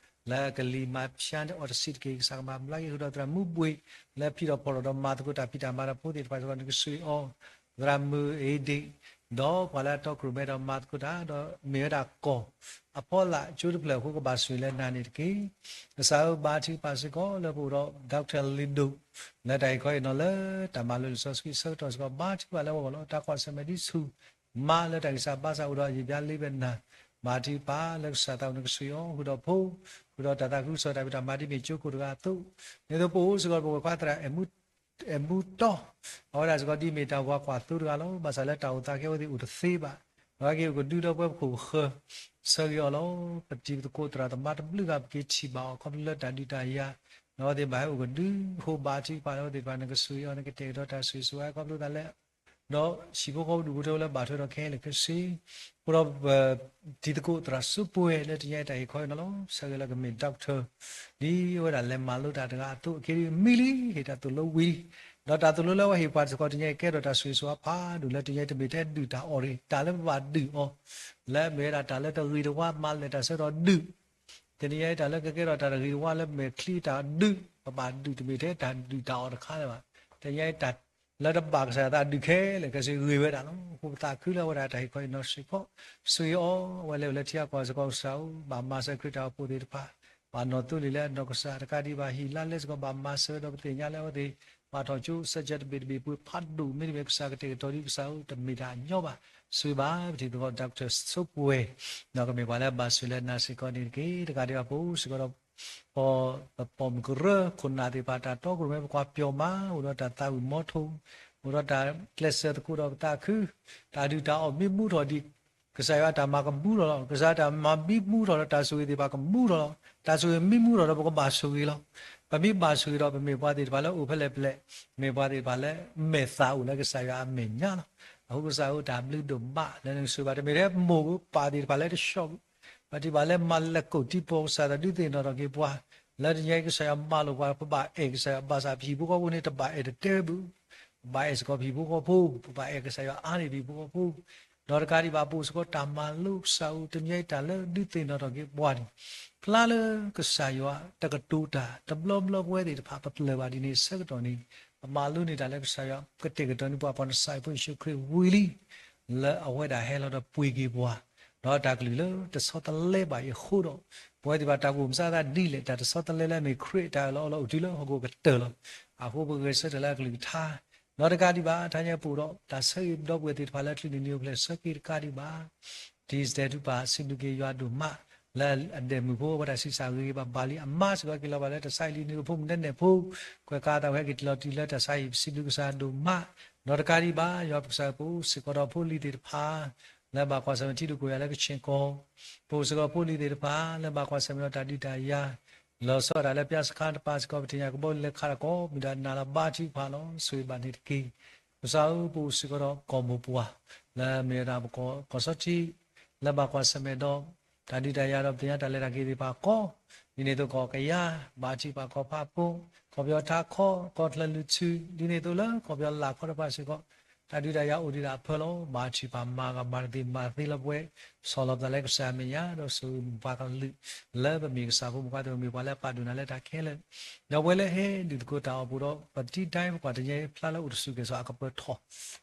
လၢကလံၤမၤဖၠါန့ၣ် autistic တက့ၢ် ကစၢ်ကမၤဘျါက့ၤဃုာ်ဒီးသရၣ်မုၣ်ဘှ့ၣ် လၢဖံးထီၣ်ဖီၣ်ထီၣ်ဒီးမၤသကိးတၢ်ဖံးတၢ်မၤဒီးဖိသ့ၣ်တဖၣ်စ့ၢ်ကီး နကဆိၣ်ဂ့ၤအီၤ သရၣ်မုၣ်အ့ဒ့ၣ် ဒီးပှၤလၢအတီခိၣ်ရိၣ်မဲဒီးမၤသကိးတၢ် ဒီးမ့ၢ်ဝဲဒၣ်ကီၢ် အဖီလာ်ကၠိတဖျၢၣ်အဃိကဘၣ်ဆိၣ်ဂ့ၤလၢနၤန့ၣ်တက့ၢ်. ကစၢ်ဧၢ ဘါထုကဖၣ်စ့ၢ်ကီးလၢပအိၣ်ဒီး Doctor လံၤဒိၣ် လၢတၢ်အံၤခီအံၤနီၤလၢ တၢ်မၤလိလံာ်စီဆှံဆၢကတီၢ်စ့ၢ်ကီး ဘါထုကဖၣ်လၢပဂီၢ်လီၤ. တၢ်ကွၢ်ဆၢၣ်မဲာ်ဒ်ဆူၣ် မါလၢတၢ်ဂံၢ်စၢ်ဘါစၢ်အိၣ်ဒီးယံာ်ဘျါလ့ဝဲနၤ ဘါထုကဖၣ်လၢကစၢ်သးအိၣ်နကဆိၣ်ဂ့ၤအီၤ ဃုာ်ဒီးဖိ ဃုာ်ဒီးတၢ်သးခုကစီၣ်တၢ်ဖံးတၢ်မၤဒ်မ့ၢ်ကၠိခိၣ်တဂၤအသိး ဒ်သိးပအိၣ်စ့ၢ်ကီးပဝဲၢ်ခွါသရၣ် အဲၣ်မူတီ အဝဲဒၣ်စ့ၢ်ကီးဒ်မ့ၢ်တၢ်ဝၤကွၢ်သိတဂၤလီၤ. ဘၣ်ဆၣ်လၢတၢ်အိၣ်သးခဲအဝဲသ့ၣ်အိၣ်တသ့ဘၣ်. ဒီးဟဲက့ၤအိၣ်ကဒုဒီးပဝဲပခိၣ်ပဃၢၤ ဆၢဂ့ၤအီၤလီၤ. ပတံၤသကိးသရၣ်သမါတဘျုးဂၤပက့ၤထံၣ်ဘၣ်အီၤ ခီဖျိလၢတၢ်ဒုးတၢ်ယၤ ဒီးအဝဲသ့ၣ်ဘၣ်ဟဲအိၣ်ကဒု အဃိဘါထုကဖၣ်လၢအဝဲသ့ၣ်တဖၣ် နကဆိၣ်ဂ့ၤအီၤ နကတဲာ်ကတီၤတၢ်ဆိၣ်ဂ့ၤဆိၣ်ဝါခီဖျိသးလၢ ဒီးဟံၣ်ဖိဃီဖိဒူၣ်ဖိထၢဖိလၢဘၣ်ထွဲဒီးခဲလၢာ်ခဲဆ့ အဃိဒီး တံၤသကိးသရၣ်စူပှဲၤလၢတနံၤအံၤတၢ်အံၤခီအံၤနီၤလီၤ. ဆၢဂ့ၤလၢကမ့ၢ် doctor ဒ်အဝဲဒၣ်လဲၤမၤလိတၢ်တဂၤအသိး အခဲဒ်မံလံ ဟ့ၣ်တၢ်သိၣ်လိဝံၤလံ ဒီးတၢ်သိၣ်လိလၢအဝဲဟ့ၣ်ပှၤစ့ၢ်ကီးတနံၤအံၤကဲထီၣ်တၢ်ဆိၣ်ဂ့ၤဆိၣ်ဝါဖးဒိၣ်လၢတနံၤအံၤတမ့ၢ်ထဲဒုၣ်တၢ်အီၣ်ရ့ၣ် တၢ်လၢပဘၣ်ဒုၣ်အီၤ လၢအမ့ၢ်ဝဲဒၣ်တၢ်လၢတဂ့ၤတဝါ မၤလဲၢ်တၢ်ဆၢကတီၢ်ဒုၣ် တနံၤအံၤတၢ်လၢကကဲထီၣ်တၢ်တဂ့ၤတဝါလၢမဲာ်ချံတၢ်ဒုၣ် ပဘၣ်ဒုၣ်တမ့ၢ်ထဲတၢ်ဒုၣ်တၢ်အီၣ်တခါလၢၤဘၣ်. တနံၤအံၤတၢ် လၢတဘၣ်ကစၢ်ယွၤသးဒုးခဲလၢာ်ခဲဆ့ဂ့ၤဝဲဒၣ်လီၤ. အဃိပသးခုလၢအဝဲဒၣ်တၢ်ဟ့ၣ်ခီဟ့ၣ်နီၤစ့ၢ်ကီး, ဆိၣ်ဂ့ၤအီၤ, အဝဲလဲၤအိၣ်လၢထံဂၤကီၢ်ဂၤစ့ၢ်ကီးကစၢ်ဧၢ, ဘၣ်မၤစၢၤခရံာ်တၢ်အိၣ်ဖှိၣ်သ့ၣ်တဖၣ်, ဘၣ်နီၣ်သိလ့ၣ်လၢအနီၢ်ကစၢ်တကးဒံးဘၣ် ဟံၣ်လါလဲစ့ၢ်ကီး ဘၣ်မၤစၢၤဝဲဒီးပသ့ၣ်ညါလၢအဝဲသ့ၣ် ပာ်ထီၣ်ကၠိ စၢကၠၢတဘ့ၣ်တဘ့ၣ်ပှ့ၤဖးဒိၣ်မ့တမ့ၢ် ကစၢ်ကတဲာ်ကတီၤဒ်ကစၢ်ဧၢ တမ့ၢ်တၢ်ညီဘၣ်. ဆိၣ်ဂ့ၤဘၣ်ပထံၣ်သကိး ဒီကထၢၣ်ဆိပှဲၤ, ဒီးကမ့ၢ်ပှၤလၢအဘၣ်ဆိၣ်လၢနၤစ့ၢ်ကီးန့ၣ်တက့ၢ်. တကးဒံးဘၣ်ပအိၣ်စ့ၢ်ကီးဒီး ပ ပပိာ်မုၣ်ကရၢခိၣ်နၢ်သ့ၣ်တဖၣ် တၢ်တီခိၣ်ရိၣ်မဲ ပကွၢ်ပၠီၤမး အိၣ်ဒီးတၢ်သးဝံၣ်မီထိၣ်, အိၣ်ဒီးတၢ်ကျဲးစၢးသကိးဒီးပသးခု, တၢ်ဒုၣ်တၢ်အီၣ်မ့ၢ်မူထီၣ်ဒံး ကစၢ်ယွၤအတၢ်မၤကမူထီၣ်လီၤ. ကစၢ်တၢ်မၤမ့ၢ်မူထီၣ်ဒီး တၢ်ဆိၣ်ဂ့ၤသ့ၣ်တဖၣ်ကမူထီၣ်လီၤ. တၢ်ဆိၣ်ဂ့ၤမ့ၢ်မူထီၣ်ဒီး ပကဘၣ်ဆိၣ်ဂ့ၤလီၤ. ပမ့ၢ်ဘၣ်ဆိၣ်ဂ့ၤဒီး ပမ့ၢ်ပှၤသ့ၣ်တဖၣ်လၢအိၣ်ဖဲလဲၣ်ပလဲၣ်, မ့ၢ်ပှၤသ့ၣ်တဖၣ်လၢမဲာ်သၣ်အိၣ်လၢကစၢ်ယွၤအမဲာ်ညါလီၤ. အဃိကစၢ်ဧၢ တၢ်ဘျုးဒိၣ်မးလၢနကဆိၣ်ဂ့ၤဘၣ် တမ့ၢ်ထဲမိၢ်ပၢ်သ့ၣ်တဖၣ်လၢတဆှီ, ပထံၣ်ဘၣ်လၢမၤလဲၤကိးတံၤပီၢ်ကစၢ်သး ဒုးသ့ၣ်နီၣ်ထီၣ်က့ၤပှၤ, လၢတနံၤအံၤကစၢ်ယွၤမၤလိာ်ပှၤ ပဘၣ်အဲၣ်ကစၢ်ယွၤ ဘၣ်ဆၣ်ပဟံၣ်ဖိဃီဖိန့ၣ် တဘၣ်အဲၣ်တတဲဝဲဘၣ် ပဘၣ်အဲၣ်စ့ၢ်ကီးပဟံၣ်ဖိဃီဖိ, ပဘၣ်အဲၣ်ကစၢ်ယွၤအါန့ၢ်ပဟံၣ်ဖိဃီဖိ, ဒီးတကးဒံးဘၣ် ပအိၣ်စ့ၢ်ကီးတၢ်မၤလိကစၢ်ဧၢ တနံၤအံၤတၢ်လၢဒုးသ့ၣ်နီၣ်ထီၣ်က့ၤပှၤန့ၣ်, ဖျါလၢကစၢ်ယွၤတကတိၤတၢ် တဘျီဘျီပဝဲသ့ၣ်တဖၣ် ပပျၢၢ်ဘၣ်ဒ်န့ၣ်ဆၢကတီၢ်န့ၣ်, ပမၤလိန့ၢ်တၢ်လၢကစၢ်ယွၤကတဲာ်ကတီၤန့ၢ်ပှၤ ပှၤနစၢ်ဖိယ့ၣ်ၡူးခရံာ်ဝံၤလံ လၢအဝဲဒၣ်ဟဲလီၤဒီးပှ့ၤက့ၤပှၤ, ဒီးတၢ်ကလုၢ်လၢတဆီတလဲဘၣ်အံၤအဃိဒီး, ပဝဲသ့ၣ်တဖၣ်တၢ်ကအိၣ်မူစးသးဒ်လဲၣ် တၢ်တဆီတလဲလၢအမ့ၢ်ခရံာ်အတၢ်အၢၣ်လီၤအီလီၤအိၣ်တုၤလၢဟီၣ်ခိၣ်ကတၢၢ်လီၤ. အဃိပဂဲၤဆၢထၢၣ်လၢအကလုၢ်ကထါ, ဒီးတကးဒံးဘၣ် တဟါညါပအိၣ်ဒီး တၢ်ဆၢဂ့ၤဒီပုၢ်ဝဲၢ်သ့ၣ်တဖၣ်လၢအချုးန့ၢ်နံၤအိၣ်ဖျဲၣ်ဆၢက့ၤတကးဒံးဘၣ် တံၤစတဲၤတူပာ် စံးဘျုးက့ၤယွၤဒိၣ်မး လၢအဒဲးမုၢ်ဖိအဝဲဒၣ်ဆံးစၢ်ဂ့ၤဂ့ၤဘၣ်ဘၣ်လံ အမါစ့ၢ်ကီးက့ၤလီၤဘၣ်လၢတၢ်ဆါဟံၣ်လံနံၤဖိမုၣ်နဲနဲၣ်ဖိ, ကွဲးကါသးဝဲဟဲက့ၤတလီၤတံၢ်လၢတၢ်ဆါဟံၣ် ပစံးဘျုးကစၢ်ဒိၣ်မး, ဒီးတကးဒံးဘၣ် ယွၤပကစၢ်ပအိၣ်စ့ၢ်ကီးဒီးဖိလံၤသ့ၣ်တဖၣ် လၢဘၣ်ကွၢ်ဆၢၣ်မဲာ်ထံဒိၣ်ကိးယၤလၢကဆ့ၣ်ကီၢ်, ပအိၣ်စ့ၢ်ကီးဖိလံၤသ့ၣ်တဖၣ် လၢဘၣ်ကွၢ်ဆၢၣ်မဲာ်ဒီးတၢ်ဒုးတၢ်ယၤ လီၤဆီဒၣ်တၢ်လၢပၠါစခါတပၤစ့ၢ်ကီး ပသ့ၣ်ညါကဘီယူၤလဲၤခးဒီးကိးမုၢ်ဒၣ်နၤလီၤ ဘါထုကဖၣ်လီၤ ဆိၣ်ဂ့ၤဘၣ်န့ၣ်တက့ၢ်. ကစၢ်ဧၢ ပအိၣ်စ့ၢ်ကီးဒီးကီၢ်မိၢ်ပှၢ် လၢမ့ၢ်ဝဲဒၣ်ပကီၢ်ကီၢ်စီထံ လၢဘၣ်ကွၢ်ဆၢၣ်မဲာ်ဒီး တၢ်ဒုးတၢ်ယၤဒီးပသ့ၣ်ညါတၢ်လဲၤတၢ်က့ၤသ့ၣ်တဖၣ်ကိး, ဒ်န့ၣ်အသိးကီၢ်ကယၤ ဘါထုကဖၣ်ကီၢ်ဖးဖိ, ကီၢ်ပယီၤထးခီ ကီၢ်ချၢၣ်လွံၢ်ထူၣ် ဒ်န့ၣ်အသိးလၢကီၢ်ပယီၤလၢ်ခီတဖၣ်စ့ၢ်ကီး တၢ်ဒုးတၢ်ယၤအိၣ်ဒံးဒၣ်အဖၢလီၤ. ဘါထုကဖၣ်မၤဂ့ၤမၤတသ့ မၤသ့လၢပဝဲ ဆီၣ်လီၤပသးလၢကစၢ်အမဲာ်ညါ ဒီးဆိၣ်ဂ့ၤပှၤကလုာ် လၢပမ့ၢ်ကစၢ်ဖိမုၣ်ဖိသ့ၣ် မ့ၢ်ပှၤလၢအပာ်ဒိၣ်နၤလၢတၢ်ခဲလၢာ်, ဒီးပဝဲလၢဟဲဒုးသကိးတၢ်အိၣ်ဖှိၣ်ဒီး ပထံၣ်ဒၣ်ပကွၢ်တနံၤအံၤ ဖျါလၢအိၣ်တဆူၣ်ကဲၣ်ဆိးအကပၢၤထီၣ်,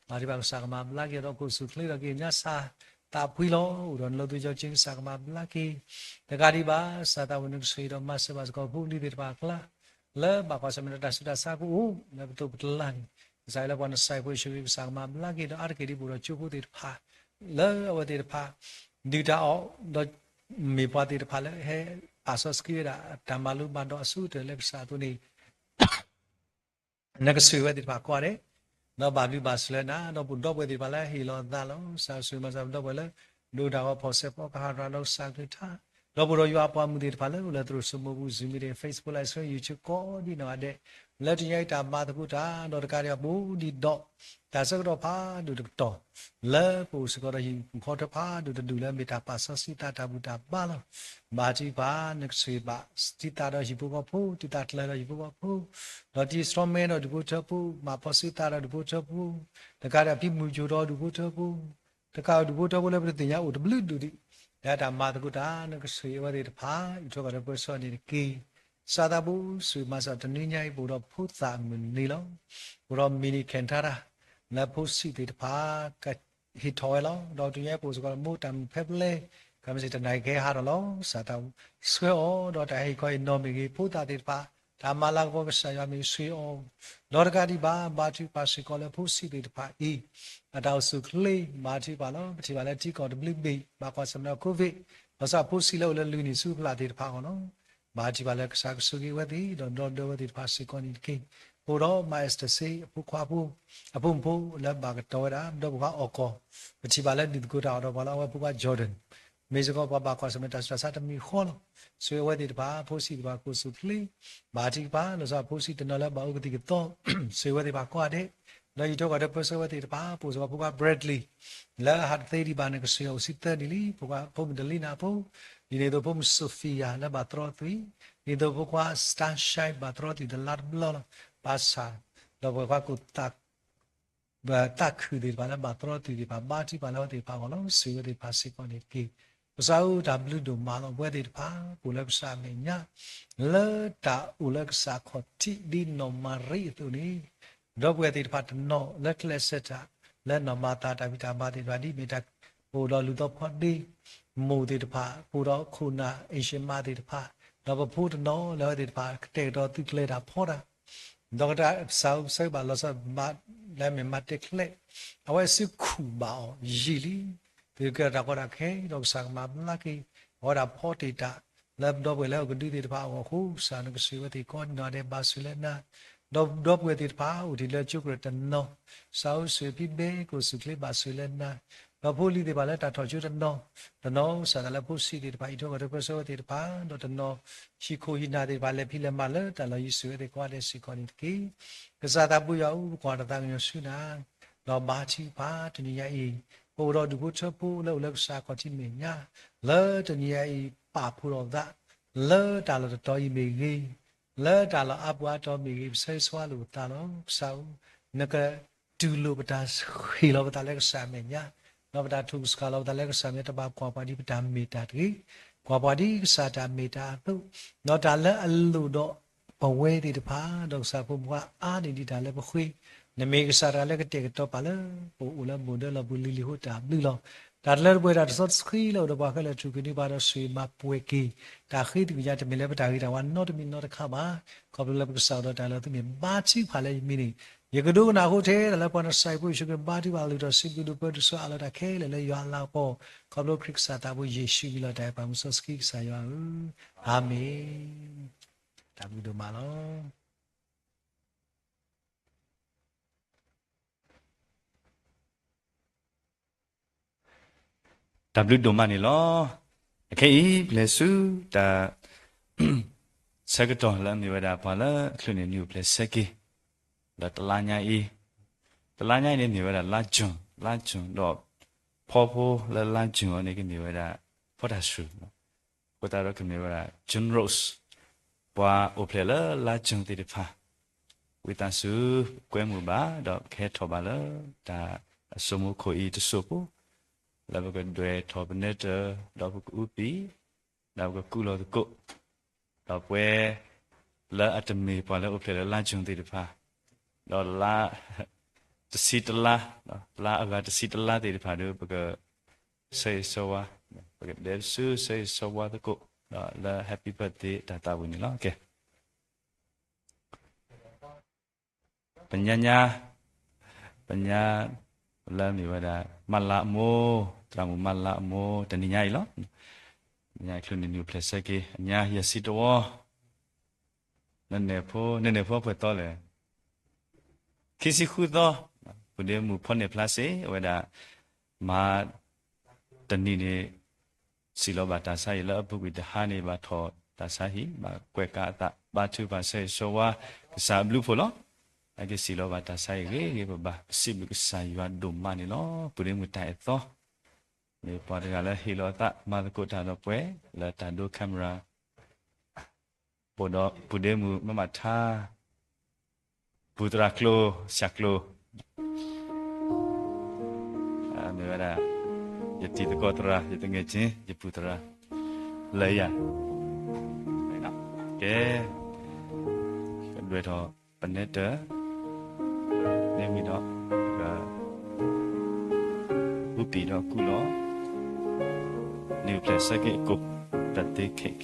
ဘါထုကဖၣ်ကစၢ်ကမၤဘျါက့ၤဒီး ကအိၣ်ဆူၣ်ချ့ဒီးက့ၤညါစၢ်သးဖှံလီၤ. အိၣ်ဒီးနလိသယီကၠ့ ကစၢ်ကမၤဘျါက့ၤ, တကးဒံးဘၣ် စၢ်သးဝံၣ်နကဆိၣ်ဂ့ၤဒီးမၤစၢၤဘၣ်စ့ၢ်ကီးဖိလံၤသ့ၣ်တဖၣ်အကျါ လၢဘၣ်ကွၢ်ဆၢၣ်မဲာ်ဒီးတၢ်ဆူးတၢ်ဆါကအိၣ် လၢပသိးပကျါန့ၣ်, ကစၢ်ယွၤလၢပှၤနစၢ်ဖိယ့ၣ်ၡူးခရံာ် ကစၢ်ကမၤဘျါက့ၤဒီး အါတက့ၢ်ဒ်ပအိၣ်ဒီးကၠိဖိသ့ၣ်တဖၣ် လၢအဝဲသ့ၣ်တဖၣ် ဒုၣ်တၢ်အီၣ် ဒီးမ့ၢ်ပှၤသ့ၣ်တဖၣ်လၢဟဲပာ်စီဆှံဝဲဒၣ် တၢ်မၤလိဘၣ်ဒီးအဆိကတၢၢ်လၢကစၢ်အသိးန့ၣ် နကဆိၣ်ဂ့ၤဝဲသ့ၣ်တဖၣ်ကိးဂၤဒဲး, ဒီးဘၣ်ဘျုးဘၣ်ဆိၣ်လၢနၤ, ဒီးပဒီပုၢ်ဝဲၢ်သ့ၣ်တဖၣ်လၢဟ့ၣ်လီၤသးလီၤ, ကစၢ်ဆိၣ်ဂ့ၤမၤစၢ်ပဒီပုၢ်ဝဲၢ်လၢ ဒိတၢ်ဂီၤဖီၣ်စဲးဖီကဟးရၤဒီးကစၢ်ကလုၢ်ကထါ, ဒီးပဒီးယွၤအပှၤမုၢ်သ့ၣ်တဖၣ်လၢအိၣ်လၢသရိာ်စိမိပူၤ Zoom meeting, Facebook Live Stream, YouTube ကိးဒံနီၢ်ဂၤဒဲး, လၢတနံၤအံၤတၢ်မၤသကိးတၢ် ဒီးတကးဒံးဘၣ်ပအိၣ်ဒံးဒီး တၢ်ဆၢကတီၢ်ဖးဒိၣ်တကတီၢ် လၢပအိၣ်စ့ၢ်ကီးဒီးဟံၣ်ဖိဃီဖိတဖၣ်ဒိၣ်တဒူၣ်လၢမ့ၢ်တၢ်ပာ်စီဆှံသးတၢ်ဘူၣ်တၢ်ဘါလီၤ. ဘါထုကဖၣ် နကဆိၣ်ဂ့ၤဘၣ်တံၤသကိးဒီးဟံၣ်ဖိဃီဖိ, တံၤသကိးကျၢၤဒီးဟံၣ်ဖိဃီဖိ, ဒီးတံၤသကိးမဲဒီးဒူၣ်ဖိထၢဖိ, မၤဖီၣ်ဆှံသးဒီးဒူၣ်ဖိထၢဖိ, တကးဒံးဘၣ်ဖံမုၢ်ကၠိဒီးဒူၣ်ဖိထၢဖိ, တကးဒံးဒူၣ်ဖိထၢဖိလၢပတသ့ၣ်ညါအိၣ်တဘျုးဒူၣ်ဒံး, လၢတၢ်မၤသကိးတၢ် နကဆိၣ်ဂ့ၤအဝဲသ့ၣ်တဖၣ် အံးထွဲကွၢ်ထွဲပၢဆှၢန့ၣ်တက့ၢ်. ကစၢ်သးဘိ ဆိၣ်ဂ့ၤမၤစၢ်တနွံညါအံၤ ပအိၣ်ဒီးဖိသၣ်မုၢ်နံၤလီၤ. ပအိၣ်ဒီး mini Canberra လၢဖိဆံးသ့ၣ်တဖၣ် ကဟ့ၣ်ထီၣ်ဝဲလီၤ. ဒီးတုၤညါအံၤပအိၣ်စ့ၢ်ကီး မိၢ်တၢ်မုၢ်ဖဲပလဲ ကမ့ၢ်စ့ၢ်တနၣ်ရံၣ်ကဟဲဟးထီၣ်လီၤ. ကစၢ်သးဘိ ဆှၢအီၤ ဒီးတၢ်ဟ့ၣ်ခီဟ့ၣ်နီၤမ့ၢ်ဂ့ၤ ဖိသၣ်သ့ၣ်တဖၣ် တၢ်မၤလၤကပီၤကစၢ်ယွၤမ့ၢ်ဂ့ၤ ဆှၢအီၤ, ဒီးတကးဒံးဘၣ် ဘါထုကဖၣ်စ့ၢ်ကီးလၢဖိဆံးသ့ၣ်တဖၣ်အံၤ အတၢ်အိၣ်ဆူၣ်အိၣ်ချ့ ဘါထုကဖၣ်လီၤ. ပထံၣ်ဘၣ်လၢထံကီၢ်တဘျုးဘ့ၣ် ဘၣ်ကွၢ်ဆၢၣ်မဲာ်ဒီး COVID လီၤဆီဖိဆံးလၢအိၣ်လၢလွံၢ်နံၣ်ဆူဖျၢၣ်သ့ၣ်တဖၣ်အဂီၢ်လီၤ. ဘါထုကဖၣ်လၢကစၢ်ကဆိၣ်ဂ့ၤဝဲသ့ၣ် ဒီးဒီဒၢဝဲသ့ၣ်တဖၣ်စ့ၢ်ကီးန့ၣ်တက့ၢ်. ပအိၣ်ဒီး မါ Esther စ့ အဖိခွါဖိ အဖိမုၣ်ဖိလၢဘၣ်ကတီၤဝဲဒၣ် ဒီပုၢ်ဝဲၢ်အီၣ်ကီၢ်, ပထံၣ်ဘၣ်လၢဒုးသကိးတၢ်အီၤဒီးပှၤလၢအဝဲဖိခွါ Jordan မ့ၢ်စ့ၢ်ကီးပှၤဘၣ်ကွၢ်ဆၢၣ်မဲာ်တၢ်ဆူးတၢ်ဆါတမံၤဃီလီၤ. ဆိၣ်ဂ့ၤအဝဲသ့ၣ်တဖၣ် ဖိဆံးသ့ၣ်တဖၣ်ကအိၣ်ဆူၣ်အိၣ်ချ့ ဘါထုကဖၣ် လီၤဆီဖိဆံးတနီၤလၢဘၣ်အိၣ်ကသံၣ်ကသီ ဆိၣ်ဂ့ၤဝဲသ့ၣ်တဖၣ်ကိးဂၤဒဲး, ဒီးအံးထွဲကွၢ်ထွဲပၢဆှၢဝဲသ့ၣ်တဖၣ် ပအိၣ်စ့ၢ်ကီးဖိခွါ Bradley လၢအဟးတသ့ဒံးဘၣ် နကဆိၣ်ဂ့ၤအီၤ အိၣ်ဆံသၢနံၣ်လံ, ဖိခွါဖိမုၣ် Delina အဖိ, ဒ်န့ၣ်အသိးဖိမုၣ် Sophia လၢဘၣ်သရီသွံၣ်, ဒ်သိးဖိခွါ Sunshine ဘၣ်သရီသွံၣ်တလါတဘျီလီၤ. ဘၣ်ဆၣ် ဒီးပဝဲၢ်ခွါကိၣ်သး သးခုၣ်သ့ၣ်တဖၣ်လၢဘၣ်သရီသွံၣ်သ့ၣ်တဖၣ် ဘါထုကဖၣ်လၢအဝဲသ့ၣ်တဖၣ်အဂီၢ်လီၤ. ဆိၣ်ဂ့ၤဝဲသ့ၣ်တဖၣ်စ့ၢ်ကီးန့ၣ်တက့ၢ်. ကစၢ်ဧၢ တၢ်ဘျုးဒိၣ်မးလီၤ. ပဝဲသ့ၣ်တဖၣ် ပအိၣ်လၢကစၢ်အမဲာ်ညါ လၢတၢ်အိၣ်လၢကစၢ်ခီၣ်ထံးဒ်နီၢ်မၤရံအသိးန့ၣ် ဒီပုၢ်ဝဲၢ်သ့ၣ်တဖၣ်တနီၤလၢကျဲးစၢးတၢ် လၢနီၢ်မၤသၤတၢ်ဖံးတၢ်မၤသ့ၣ်တဖၣ် ဒ်မ့ၢ်တၢ်အိၣ်ဒီးလူၤသီဖီဒ့ မိၢ်သ့ၣ်တဖၣ် အိၣ်ဒီးခိၣ်နၢ် အ့ၡမးသ့ၣ်တဖၣ် ဒီးပဖိတနီၤလၢအဝဲသ့ၣ်တဖၣ် ကတဲာ်ကတီၤသုးကျဲၤတၢ်ဖီတၢ် ဒီးကစၢ်ဧၢ ကစၢ်ဘၣ်လီၤဆီ လၢအမ့ၢ်မၤတဲကျဲ အဝဲစ့ၢ်ခူၣ်ဘၣ်အီၤယံာ်လံ. သုကဲထီၣ်တၢ်ကီတၢ်ခဲ ဒီးကစၢ်ကမၤဘျါက့ၤ အဝဲဒၣ်ဖီတ့ၢ်တၢ် လၢပဒီပုၢ်ဝဲၢ်လၢအကဒုသ့ၣ်တဖၣ်အဂီၢ်အဃိ ကစၢ်နကစၢ်ဝဲသ့ၣ်ကိးနီၢ်ဒဲးဘၣ်ဆိၣ်လၢနၤ, ဒီးပဒီပုၢ်ဝဲၢ်သ့ၣ်တဖၣ်အိၣ်တ့ၢ်လၢကၠိကရၢၢ်တနီၤ ကစၢ်ဧၢ စံးဖံးဘဲ ကျိၣ်စူၣ်ချ့ဘၣ်ဆိၣ်လၢနၤ, ဒီးဖိလံၤသ့ၣ်တဖၣ်လၢတၢ်ထီၣ်ကၠိတနီၤ, တနီၤကစၢ်ဒၣ်လၢဖိဆံးသ့ၣ်တဖၣ် အံးထွဲကွၢ်ထွဲကျဲးစၢးဝဲသ့ၣ်တဖၣ် ဒီးတနီၤ ဟံၣ်ခိၣ်ဟံၣ်နၢ်သ့ၣ်တဖၣ် လဲၤဖံးလဲၤမၤလၢတၢ်လီၢ်ယံၤ စံးဝဲသ့ၣ်ကိးဂၤဒဲးစ့ၢ်ကီးန့ၣ်တက့ၢ်. ကစၢ်သးဘိယွၤဧၢ ပကွၢ်တၢ်သးကညီၤဆူနၤ ဒီးဘါထုကဖၣ်တနံၤညါအံၤ ပအိၣ်ဒီးဒူၣ်ဖိထၢဖိလၢအိၣ်လၢကစၢ်ခီၣ်ထံးမဲာ်ညါ လၢတနံၤညါအံၤ ပာ်ဖှိၣ်ထီၣ်သး လၢတၢ်လီၢ်တတီၤအံၤမ့ၢ်ဂ့ၤ, လၢတၢ်လီၢ်အါပူၤအါတီၤမ့ၢ်ဂ့ၤ ပဆၢဂ့ၤဆၢဝါလိာ်ပသးလီၤ. ကစၢ်ဧၢ, နကတူၢ်လိာ်ပတၢ်ဟ့ၣ်လီၤပသးလၢကစၢ်မဲာ်ညါ, ဒီးပတၢ်ထုးကဆှၣ်လီၤပသးလၢကစၢ်မဲာ်ညါ တဘၣ်ကွၢ်ပှၤဒ်ပတၢ်မ့ၢ်တၢ်တဂ့ၤ, ကွၢ်ပှၤဒ်ကစၢ်တၢ်မ့ၢ်တၢ်အသိး, ဒီးတၢ်လၢအလိၣ်ဒီး ပဝဲသ့ၣ်တဖၣ် ဒီးကစၢ်ဖိမုၣ်ဖိခွါအါန့ၢ်ဒံးတၢ်လၢပဃ့, နမ့ၢ်ကစၢ်တဂၤလၢကတဲာ်ကတီၤပာ်လၢ ပအိၣ်လၢမုၢ်ဒၢလီၢ်ပူၤလံၤလံၤ ဟိတၢ်ဘျုးလီၤ. တၢ်တလၢတပှဲၤတၢ်တသီတဆှံလၢအိၣ်ဒီးပှၤခဲလၢာ် ထုးက့ၤန့ၢ်ပှၤဒီးဆိၣ်ဂ့ၤမၤပှဲၤက့ၤ တၢ်ဃ့သကွံၢ်ညါ တမ့ၢ်လၢပတၢ်ဂ့ၤတၢ်ဝါနီတမံၤနီတခါဘၣ်. ခီဖျိလၢပကစၢ်အိၣ်ဒီးတၢ်လၢသုမ့ၢ်ဘါထုကဖၣ်လၢယမံၤန့ၣ် ယကဒိကနၣ်အဃိထဲ တၢ်လၢပှၤနစၢ်ဖိယ့ၣ်ၡူးခရံာ်ဘါထုကဖၣ်လၢ ဒီးစံးဘျုးဒိၣ်ပၢဒိၣ်ဆူအးလီၤတၢ်ခဲလၢာ်လၢယွၤအလၤကပီၤ, ခီဖျိခရံာ်ကစၢ်သးဘိယ့ၣ်ၡူးမံၤလီၤ တၢ်အဲၣ်ပှၤမုၢ်စီဆှံကစၢ်ယွၤဧၢ, အၤမ့ၣ်. တၢ်ဘျုးဒိၣ်မးလီၤ. တၢ်ဘျုးဒိၣ်မးန့ၣ်လီၤ. အခဲအံၤ ပလဲၤဆူတၢ် ဆၢကတီၢ်လၢအမ့ၢ်ဝဲဒၣ်ပှၤလၢအချုးန့ၢ်နံၣ်အိၣ်ဖျဲၣ်ဆၢက့ၤ လၢတလါညါအံၤ, တလါညါအံၤန့ၣ်မ့ၢ်ဝဲဒၣ်လါ June, လါ June ဒီး ဖီဖိလၢလါ June အံၤန့ၣ် ကမ့ၢ်ဝဲဒၣ် ဖီတၢ်စူၤ အဃိသတးဒီးကမ့ၢ်ဝဲဒၣ် June Rose, ပှၤအိၣ်ဖျဲၣ်လၢလါ June သ့ၣ်တဖၣ် ဝံသးစူၤ ကွဲမုာ်ဘၣ် ဒီးကဟဲထီၣ်ဘၣ်လၢတၢ်အစိမိခိၣ်အံၤတစိၢ်ဖိ လၢပကဒွဲၣ်ထီၣ်ပနဲတၢၢ် ဒီးပကအူပံၤ ဒီးပကကူၣ်လီၤသကိး ဒီးပှၤလၢအတမ့ၢ်ပှၤလၢအိၣ်ဖျဲၣ်လၢလါ June သ့ၣ်တဖၣ် ဒီးလါ တဆံတလါ, လါအဂၤတဆံတလါသ့ၣ်တဖၣ်ဒီး ပက ဆၢဂ့ၤဆၢဝါ, ပကဒဲးပစုဆၢဂ့ၤဆၢဝါသကိး ဒီးလၢ Happy Birthday တၢ်သးဝံၣ်န့ၣ်လီၤ. ကဲ ပညါညါ, ပညါလၢမ့ၢ်ဝဲဒၣ် မၢ်လါအမိၢ်, သရၣ်မုၣ်မၢ်လါအမိၢ် တနံၤညါအံၤလီၤ. ပညါချုးန့ၢ်နံၣ်အိၣ်ဖျဲၣ်ဆၢက့ၤ အညါယဲၢ်ဆံတဝီ နနဲၣ်ဖိ, နနဲၣ်ဖိအပှဲၤသီလဲၣ်. ခံဆံဃုသီ, ပုၢ်ဒ့မုၣ်ဖီနဲၣ်ဖျါစ့ၢ် အဝဲဒၣ် မၤတနံၤန့ၣ် စံၣ်လီၤဘၣ်တၢ်ဆါဟံၣ်လၢအပူၤကွံာ်တဟါန့ၣ် ဘၣ်ထီၣ်တၢ်ဆါဟံၣ် ဘၣ်ကွဲးကးအသး ဘါထုကဖၣ်ဆၢဂ့ၤဆၢဝါ ကစၢ်အဘျုးအဖှိၣ်လီၤ. အက့ၤစံၣ်လီၤဘၣ်တၢ်ဆါဟံၣ်ဂ့ၤဂ့ၤဘၣ်ဘၣ် ပစံးဘျုးကစၢ်ယွၤဒိၣ်မးန့ၣ်လီၤ. ပုၢ်ဒ့မုၣ်တၢ်အဲၣ်သီ မ့ၢ်ပှၤတဂၤလၢဟ့ၣ်လီၤအသး မၤသကိးတၢ်ဒီးပှၤ လၢတၢ်ဒိ camera ဘၣ်ဒီး ပုၢ်ဒ့မုၣ်မၤမၤထါ ပူၤသရၣ်ကျိၤ ဆၣ်ကျိၤ မ့ၢ်ဝဲဒၣ် ယတံၤသကိးသရၣ် ယသူငယ်ချင်း ယပူၤသရၣ် လၢယၤ ကဲ ကဒွဲၣ်ထီၣ်ပနဲတၢၢ် မ့ၢ်ဝံၤဒီး ကအူပံၤဒီးကူၣ်လီၤ နံၣ်အိၣ်ဖျဲၣ်ဆၢက့ၤအကိၣ် birthday cake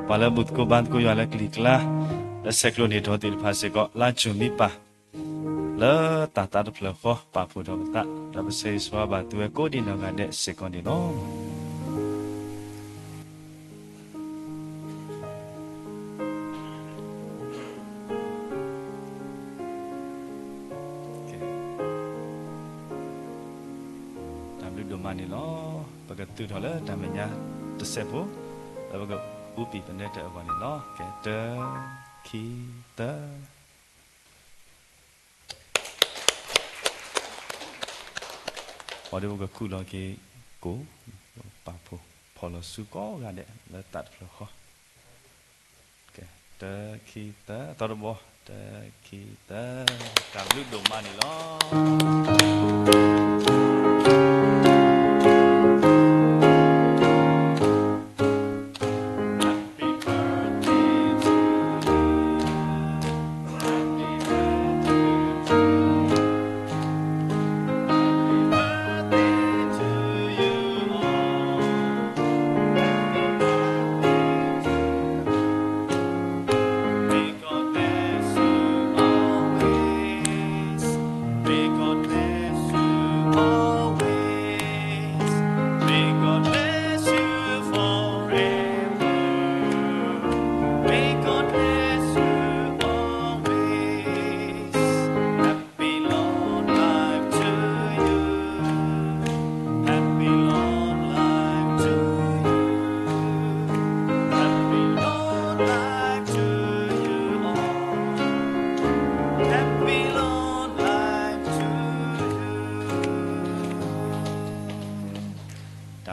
ပှၤလၢဘူၣ်သကိးဘါသကိးယွၤလၢကလံၤကျါ လၢဆဲးကျိးန့ၢ်ထီၣ်သ့ၣ်တဖၣ်စ့ၢ်ကီး လါ June မံပၢ် လၢတၢ်သးတဖျၢၣ်ဃီ ပာ်ဖှိၣ်ထီၣ်ပသး ဒီးပဆၢဂ့ၤဆၢဝါဘၣ်သုဝဲကိးဒံးနီၢ်ဂၤဒဲးစ့ၢ်ကီးန့ၣ်လီၤ. တၢ်ဘျုးဒိၣ်မးန့ၣ်လီၤ. ပကသုးထီၣ်လၢတၢ်မဲာ်ညါတစဲးဖိ လၢပကအူပံၤပနဲတၢၢ်အဂီၢ်န့ၣ်လီၤ. ကဲ တၢ ခံ သၢ အီၤဒီးပကကူၣ်လီၤက့ၤကိၣ် ပာ်ဖှိၣ် ဖီၣ်လီၤဆူကိးဂၤဒဲး လၢသးတဖျၢၣ်ဃီ ကဲ တၢ ခံ သၢ သီတဘီ တၢ ခံ သၢ တၢ်ဘျုးဒိၣ်မးန့ၣ်လီၤ.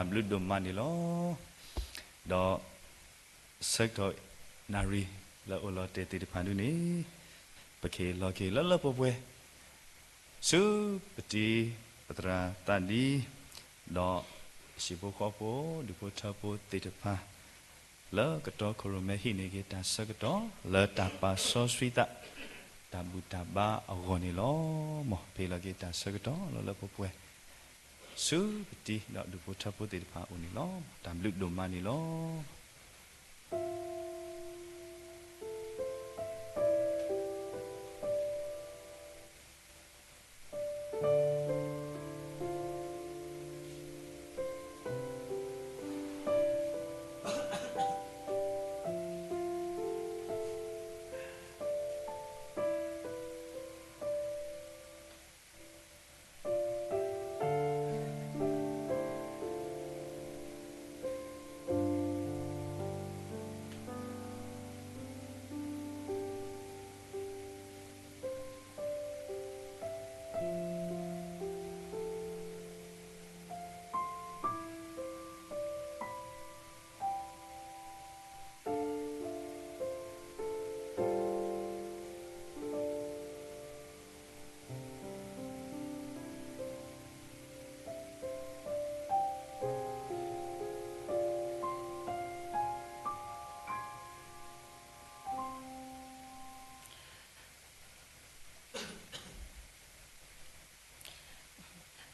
တၢ်ဘျုးဒိၣ်မးန့ၣ်လီၤ. ဒီးဆၢကတီၢ်နၣ်ရံၣ်လၢအအိၣ်လီၤတဲာ်သ့ၣ်တဖၣ်ဒ်န့ၣ်, ပကဟ့ၣ်လီၤက့ၤလၢလၢပှဲၤပှဲၤ ဆူပတံၤပသရၣ်သးဒံ, ဒီးဟံၣ်ဖိဃီဖိ ဒူၣ်ဖိထၢဖိသ့ၣ်တဖၣ် လၢကတီၢ်ခိၣ်ရိၣ်မဲဟံးန့ၢ်က့ၤတၢ်ဆၢကတီၢ် လၢတၢ်ပာ်စီဆှံသး တၢ်ဘူၣ်တၢ်ဘါအဂီၢ်န့ၣ်လီၤ. မ်ပဟ့ၣ်လီၤက့ၤတၢ်ဆၢကတီၢ်လၢလၢပှဲၤပှဲၤ ဆူပတံၤဒီးဒူၣ်ဖိထၢဖိသ့ၣ်တဖၣ်အအိၣ်န့ၣ်လီၤ. တၢ်ဘျုးဒိၣ်မးန့ၣ်လီၤ.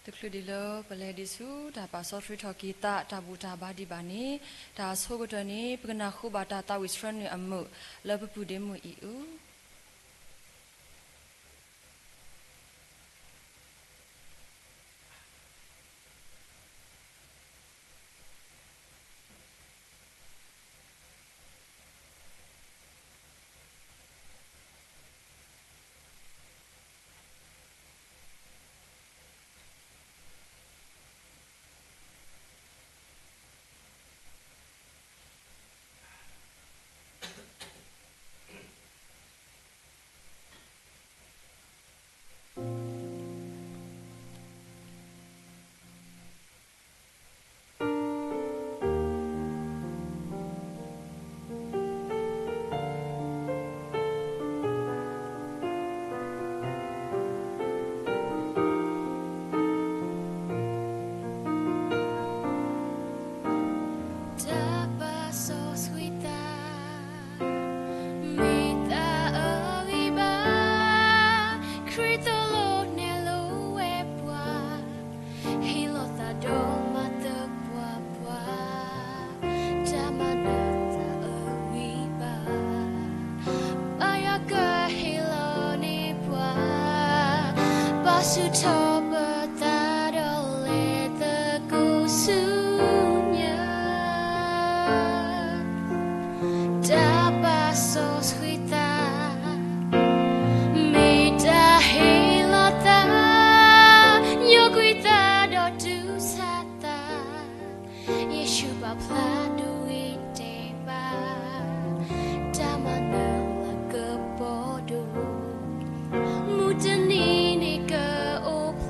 တချုးဒံးလၢပလဲၤဒံးဆူတၢ်ပာ်စီဆှံထီၣ်က့ၤသး တၢ်ဘူၣ်တၢ်ဘါဒံးဘၣ်န့ၣ်, တၢ်ဆိကတၢၢ်န့ၣ် ပကနၢ်ဟူဘၣ်တၢ်သးဝံၣ်ဆှၢနုာ်အမုာ် လၢပပုၢ်ဒ့မုၣ်အံၤအူ တၢ်ပာ်စီဆှံသး မ့ၢ်တၢ်အဂံၢ်ဘါ, ခရံာ်သိၣ်လိနဲၣ်လိဝဲပှၤ, ဟ့ၣ်လီၤသးဒီးမၤသပှၢ်ပှၢ်, တၢ်မၤနၢၤတၢ်အဂံၢ်ဘါ, ဘၣ်ယွၤကဟ့ၣ်လီၤန့ၢ်ပှၤ, ဘၣ်ဆူၣ်ထီၣ်ပသးဒီးလဲၤသကိးဆူညါ တၢ်ပာ်စီဆှံသး, မ့ၢ်တၢ်ဟ့ၣ်လီၤသး, ညိကွံာ်သးဒီးတူၢ်ဆါသး, ယ့ၣ်ၡူးပာ်ဖျါဒိဂ့ၤတဲာ်ဘၣ်, တၢ်မၤနၢၤလၤကပီၤဒိၣ်, မုၢ်တနံၤန့ၣ်ကအိၣ်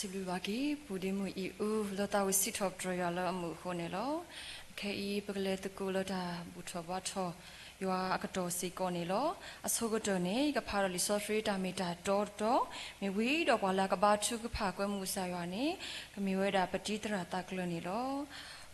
စံးဘျုးဘၣ်က့ၤ ပူၤဒ့မုၣ်အံၤအူ လၢသးဝံၣ်စံးထီၣ်ပတြၢၤယွၤလၢအမုာ်အဃိန့ၣ်လီၤ. အခဲအံၤ ပကလဲၤသကိးလၢတၢ်ဘူၣ်ထီၣ်ဘါထီၣ်ယွၤအကတီၢ်စ့ၢ်ကီးန့ၣ်လီၤ. အဆိကတၢၢ်န့ၣ် ယကဖးဒီးလံာ်စီဆှံတၢ်မ့ၢ်တၢ်တီတတီၤ, မ့ၢ်ဝံၤဒီးပှၤလၢအကဘါထုကဖၣ်ကွဲမုာ်ကစၢ်ယွၤန့ၣ် ကမ့ၢ်ဝဲဒၣ်ပတံၤသရၣ်သးကျၢၤန့ၣ်လီၤ.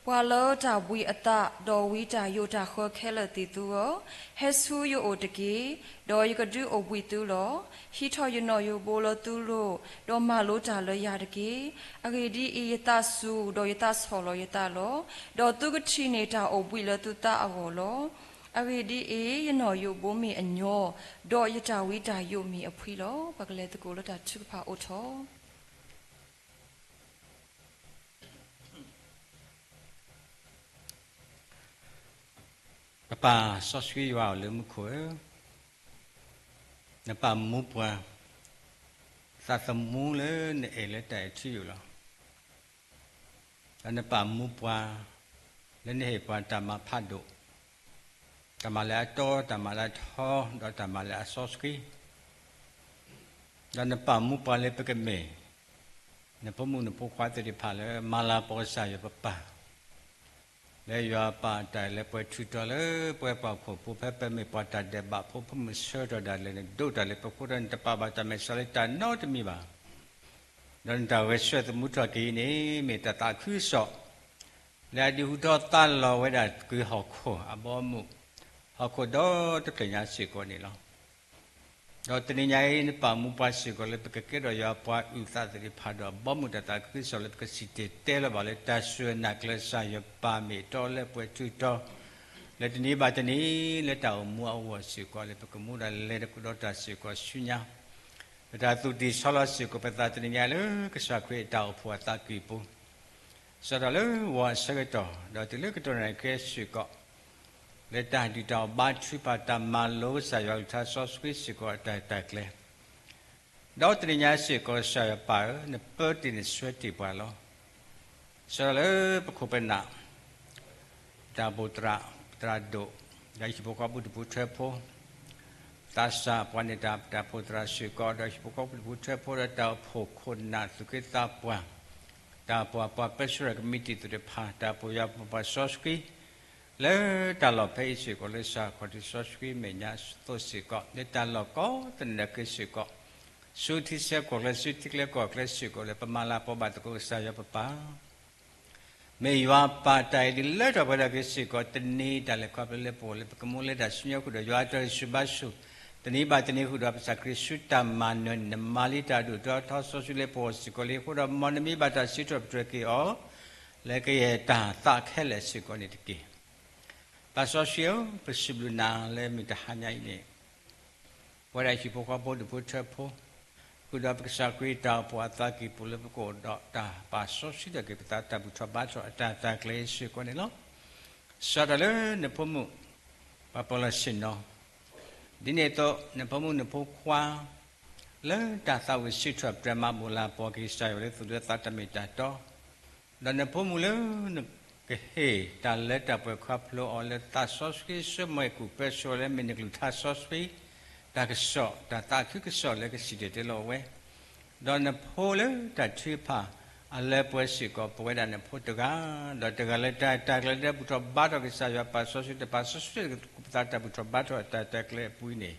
ပှၤလၢတၢ်ဘှံးအသး ဒီးဝံတၢ်ယိးတၢ်ဃၢခဲလၢာ်သ့ၣ်သုဧၢ, ဟဲဆူယအိၣ်တက့ၢ်, ဒီးယကဒုးအိၣ်ဘှံးသုလီၤ. ဟံးထီၣ်ယနီၣ်ယိးဘိလၢသုလိၤ, ဒီးမၤလိတၢ်လၢယၤတက့ၢ်. အဂ့ၢ်ဒ်အံၤ, ယသးစူၤ, ဒီးယသးဆီၣ်လီၤယသးလီၤ. ဒီးသုကထံၣ်န့ၢ်တၢ်အိၣ်ဘှံးလၢသုသးအဂီၢ်လီၤ. အဂ့ၢ်ဒ်အံၤ, ယနီၣ်ယိးဘိမ့ၢ်အညီ, ဒီးယတၢ်ဝံတၢ်ယိးမ့ၢ်အဖှံလီၤ. ပကလဲၤသကိးလၢတၢ်ထုကဖၣ်အိၣ်ထီၣ် ပပၢ်စီဆှံယွၤအိၣ်လၢမူခိၣ်ဧၢ, နပာ်မူပှၤ သးသမူလၢနအဲၣ်လၢတၢ်အဲၣ်ထံယိာ်လီၤ. ဒီးနပာ်မူပှၤ လၢနဟ့ၣ်ပှၤတၢ်မၤဖးဒိၣ်, တၢ်မၤလၢအတီ, တၢ်မၤလၢအထီ, ဒီးတၢ်မၤလၢအစီဆှံ, ဒီးနပာ်မူပှၤလၢပကမ့ၢ် နဖိမုၣ်နဖိခွါသ့ၣ်တဖၣ်လၢမၤလၤကပီၤကစၢ်ယွၤပပၢ် လၢယွၤပာ်တၢ်လၢပှဲၤထူးတီၤလၢပဝဲပှၤဟီၣ်ခိၣ်ဖိ ဖဲပမ့ၢ်ပှၤတၢ်ဒဲးဘးဖိ ဖိမုၣ်ဆၢကတီၢ်ဒၣ်လဲာ်န့ၣ် ဒိးတၢ်လၢပဃိဒီး နတပာ်ဘၣ်တၢ်မဲာ်ဆှးလၢတၢ်နီတမံၤဘၣ်. ဒီးနတၢ်ဂဲၤဆၢထၢၣ်သမူထီၣ်က့ၤအံၤန့ၣ် မ့ၢ်တၢ်သးခုကစီၣ် လၢအဒုးဟူထီၣ်သါလီၤဝဲဒၣ်က့ၤဟီၣ်ခိၣ်အဘီအမုၢ်, ဟီၣ်ခိၣ်ဒီတဖျၢၣ်ညါစ့ၢ်ကီးန့ၣ်လီၤ. ဒီးတနံၤညါအံၤ နပာ်မူပှၤစ့ၢ်ကီးလၢပကကဲထီၣ်ယွၤအပှၤအုၣ်သးသ့ၣ်တဖၣ်ဒီး အဘီအမုၢ်တၢ်သးခုကစီၣ်လၢပကစံၣ်တဲၤတဲလီၤဘၣ်လၢ တၢ်စူၢ်နာ်ကျဲကစၢ်ယွၤပာ်မ့ၢ်အတီလၢပှဲၤထူးတီၤ လၢတနံၤဘၣ်တနံၤ လၢတၢ်အိၣ်မူအဂီၢ်စ့ၢ်ကီး လၢပကမူဒီးလဲၤသကိးဒီးတၢ်စ့ၢ်ကီးဆူညါ ပတၢ်သူၣ်တံၢ်ဆီလီၤစ့ၢ်ကီးပသးတနံၤညါလၢကစၢ်ခရံာ်အတၢ်အိၣ်ဖှိၣ်အသးကံၢ်ပူၤ စးထီၣ်လၢဂီၤအဆၢကတီၢ် ဒီးတုၤလၢကတီၢ်နံၤခဲစ့ၢ်ကီး လၢတၢ်ဒုၣ်တၢ်အီၣ်ဘါထုကဖၣ် တၢ်မၤလိကစၢ်ယွၤကလုၢ်ကထါစီဆှံစ့ၢ်ကီးအတၢ်ရဲၣ်တၢ်ကျဲၤ ဒီးတနံၤညါစ့ၢ်ကီး ကစၢ်ယွၤပၢ်ဧၢ, နပၢတ့ၢ်နဆှၢတ့ၢ်ပှၤလီၤ. စးထီၣ်လၢပခိၣ်ပနၢ် တၢ်အိၣ်ဖှိၣ်သရၣ်, သရၣ်ဒိၣ်, ဒီးဟံၣ်ဖိဃီဖိ ပုၢ်တဖုထၢဖိ, သးစၢ်ပှၤန့ၣ် တၢ်အိၣ်ဖှိၣ်သရၣ်စ့ၢ်ကီး ဒီးဟံၣ်ဖိဃီဖိ ပုၢ်တဖုထၢဖိ ဒီးတၢ်အိၣ်ဖှိၣ်ခိၣ်နၢ် သူၣ်က့သးပှၢ်, တၢ်အိၣ်ဖှိၣ်ပှၤ ပၢဆှၢကမံးတံာ်သ့ၣ်တဖၣ်, တၢ်အိၣ်ဖှိၣ်ယွၤပှၤစီဆှံ လၢတၢ်လီၢ်ဖဲအံၤစ့ၢ်ကီး လၢစၢ်ခီၣ်ထံးစီဆှံမဲာ်ညါအသိးစ့ၢ်ကီး လၢတၢ်လီၢ်ကိးသနၢၣ်က့ၤစ့ၢ်ကီး, ဆူထံဆၢကီၢ်ချၢ ဆူထံကျဲကီၢ်ချၢစ့ၢ်ကီး လၢပမၤလၤကပီၤဘၣ်သကိးကစၢ်ယွၤပပၢ် မ့ၢ်ယွၤပာ်တၢ်အံၤဒ်လၢထီၣ်ပှဲၤထီၣ်က့ၤစ့ၢ်ကီး တနံၤတၢ်လဲၤခီဖျိလၢပဂီၢ် လၢပကမူလၢတၢ်စံၣ်ညီၣ်ဃုာ်ဒီးယွၤအတၢ်ဂံၢ်ဆူၣ်ဘါဆူၣ်, တနံၤဘၣ်တနံၤဃုာ်ဒီးပသးခရံာ်ဆူတၢ်မၤနၢၤန့ၣ် နမၤလံတၢ်ဒိၣ်ထီၣ်ထီစီဆှံလၢပဂီၢ်စ့ၢ်ကီးလံအဃိဒီး မ်နမံဘၣ်တၢ်စံးထီၣ်ပတြၢၤက့ၤအီၤ လၢကယဲၢ်တၢ်သးခဲလၢာ်စ့ၢ်ကီးန့ၣ်တက့ၢ်. ပၢ်စီဆှံဧၢ, ပစံးဘျုးနၤလၢမုၢ်တဟါညါအံၤန့ၣ် ပဝဲဒၣ်ဟံၣ်ဖိဃီဖိ ဒူၣ်ဖိထၢဖိ, ဃုာ်ဒီးပကစၢ်ခရံာ်တၢ်အိၣ်ဖှိၣ်အသးကံၢ်ပူၤလၢပကအိၣ်ဒီးတၢ်ပာ်စီဆှံထီၣ်က့ၤပသး တၢ်ဘူၣ်ထီၣ်ဘါထီၣ်အတၢ်ရဲၣ်တၢ်ကျဲၤစ့ၢ်ကီးန့ၣ်လီၤ. စးထီၣ်လၢနဖိမုၣ် ပှၤပီၣ်လဲၣ်ဆ့ၣ်နီၤ, ဒ်န့ၣ်အသိး နဖိမုၣ်နဖိခွါ လၢတၢ်သးဝံၣ်စံးထီၣ်ပတြၢၤမၤဘူၣ်လၤပှီၤက့ၤကစၢ်ယွၤလၢသူၣ်လၢသးတၢ်မ့ၢ်တၢ်တီ ဒီးနဖိမုၣ်လၢနကဟ့ၣ်တၢ်လၢတၢ်ပှဲၤခီဖျိအီၤလၢသးစီဆှံ စိကမီၤအကူၣ်ပၢဆှၢအီၤလၢမ့ၢ်နကလုၢ်ကထါစီဆှံ, တၢ်ကစီၣ် တၢ်သးခုကစီၣ်လၢကစံၣ်တဲၤတဲလီၤဝဲ, ဒီးနဖိလၢတၢ်ထုကဖၣ်အလၢပှဲၤစ့ၢ်ကီး ပဝဲဒၣ်နဖိတဂၤ, ဒီးတဂၤလၢတၢ်ရဲၣ်တၢ်ကျဲၤလၢဘူၣ်ထီၣ်ဘါထီၣ်က့ၤကစၢ်ယွၤပၢ်စီဆှံ တၢ်ပၢ်စီဆှံ ပသးတၢ်ဘူၣ်ထီၣ်ဘါထီၣ်အတၢ်ရဲၣ်တၢ်ကျဲၤအပူၤန့ၣ်,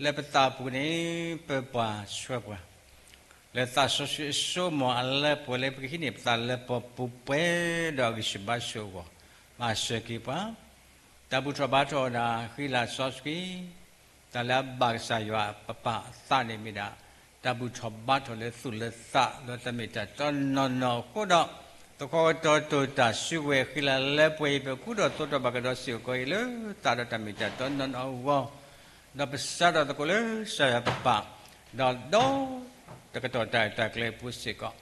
လၢပသးပူၤန့ၣ် ပၢပှၤဆှၢပှၤ လၢသးစီဆှံအစိကမီၤအလၢပှဲၤလၢပကဟံးန့ၢ်ပသးလၢပှဲၤပူၤပှဲၤဒီးအဂံၢ်ဆူၣ်ဘါဆူၣ်အဂီၢ်, မၤစၢၤက့ၤပှၤ, တၢ်ဘူၣ်ထီၣ်ဘါထီၣ်ဝဲဒၣ်ဃံလၤစီဆှံ, တၢ်လၢအဘၣ်ကစၢ်ယွၤပပၢ်အသးန့ၣ်မ့ၢ်ဒၣ်, တၢ်ဘူၣ်ထီၣ်ဘါထီၣ်လၢသူၣ်လၢသးလၢတၢ်မ့ၢ်တၢ်တီနီၢ်နီၢ်အဃိဒီး, သဃီကတီၢ်တိၢ်တၢ်စုကဝဲၤဃံလၤလၢပှဲၤအံၤ ပကူဒီးသိးထီၣ်ဘၣ်ကဒီးစ့ၢ်ကီးအံၤလၢသးဒီးတၢ်မ့ၢ်တၢ်တီနီၢ်နီၢ်အဂီၢ်, ဒီးပစးထီၣ်သကိးလၢကစၢ်ယွၤပပၢ်, ဒီးဒီး တကတီၢ်တၢ်ရဲၣ်တၢ်ကျဲၤအပူၤစ့ၢ်ကီး,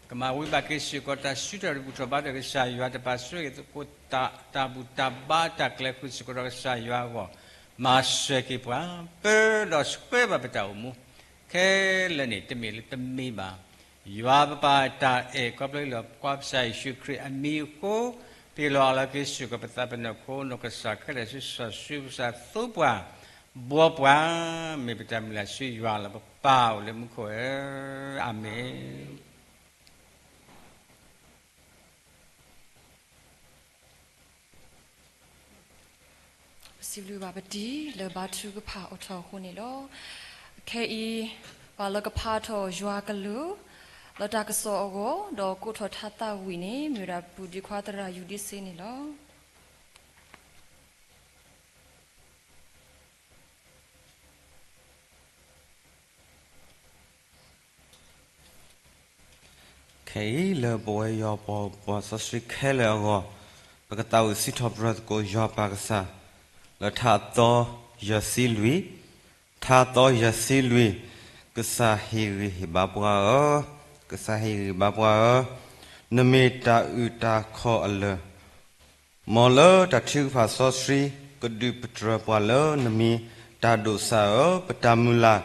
ကမၤဝံၤဘၣ်က့ၤစ့ၢ်ကီး တၢ်စုတၢ်ဘူၣ်ထီၣ်ဘါထီၣ်ကစၢ်ယွၤ တၢ်ပာ်စီဆှံသကိးသး တၢ်ဘူၣ်တၢ်ဘါတၢ်ကျဲၤဃုာ်စ့ၢ်ကီးဒီးကစၢ်ယွၤအဂီၢ်, မၤစၢၤက့ၤပှၤ, ပၢဒီးဆှၢဘၣ်ပတၢ်အိၣ်မူ, ခဲလၢာ်န့ၣ် တမ့ၢ်လၢပမ့ၢ်ဘၣ်, ယွၤပပၢ်အတၢ်အဲၣ်ခီဖျိလၢပကွၢ်ကစၢ်ယ့ၣ်ၡူးခရံာ်အမံၤအဃိ, ပဟ့ၣ်လီၤအီၤလၢက့ၤစ့ၢ်ကီးပသးပနီၢ်ခိ နီၢ်ကစၢ်ခဲလၢာ်ဆူစီၤၡူဝဲသးသူပှၤ, ဘှီပှၤ, မ့ၢ်ပတၢ်မုၢ်လၢ်ဆူယွၤလီၤ ပပၢ်အိၣ်လၢမူခိၣ်ဧၢ, အၤမ့ၣ်. စံးဘျုးဘၣ်ပတံၤလၢဘါထုကဖၣ်အိၣ်ထီၣ်အဃိန့ၣ်လီၤ. ခဲအံၤ ပှၤလၢကဖးထီၣ်ယွၤကလုၢ် လၢတၢ်ကစီၣ်အဂီၢ် ဒီးကိးထီၣ်ထါသးဝံၣ်န့ၣ် မ့ၢ်ဝဲဒၣ်ပူၤဒ့ခွါသရၣ်ယူၤဒ့စ့န့ၣ်လီၤ. ခဲအံၤလၢပဝဲယွၤပှၤ ပှၤစီဆှံခဲလၢာ်အဂီၢ် ပကသးဝံၣ်စံးထီၣ်ပတြၢၤသကိးယွၤပၢ်ကစၢ် လၢထါအသီယဲၢ်ဆံလွံၢ်, ထါအသီယဲၢ်ဆံလွံၢ်, ကစၢ်ဟ့ၣ်ဂံၢ်ဟ့ၣ်ဘါပှၤဧၢ, ကစၢ်ဟ့ၣ်ဂံၢ်ဟ့ၣ်ဘါပှၤဧၢ, နမ့ၢ်တၢ်အုၣ်တၢ်ခီၣ်အလၢၢ် မ်လၢတၢ်ထုကဖၣ်စီဆှံ ကဒုးပတြၢၤပှၤလၢနမံၤ, တၢ်ဒိးစၢ်ဧၢ, ပတၢ်မုၢ်လၢ်,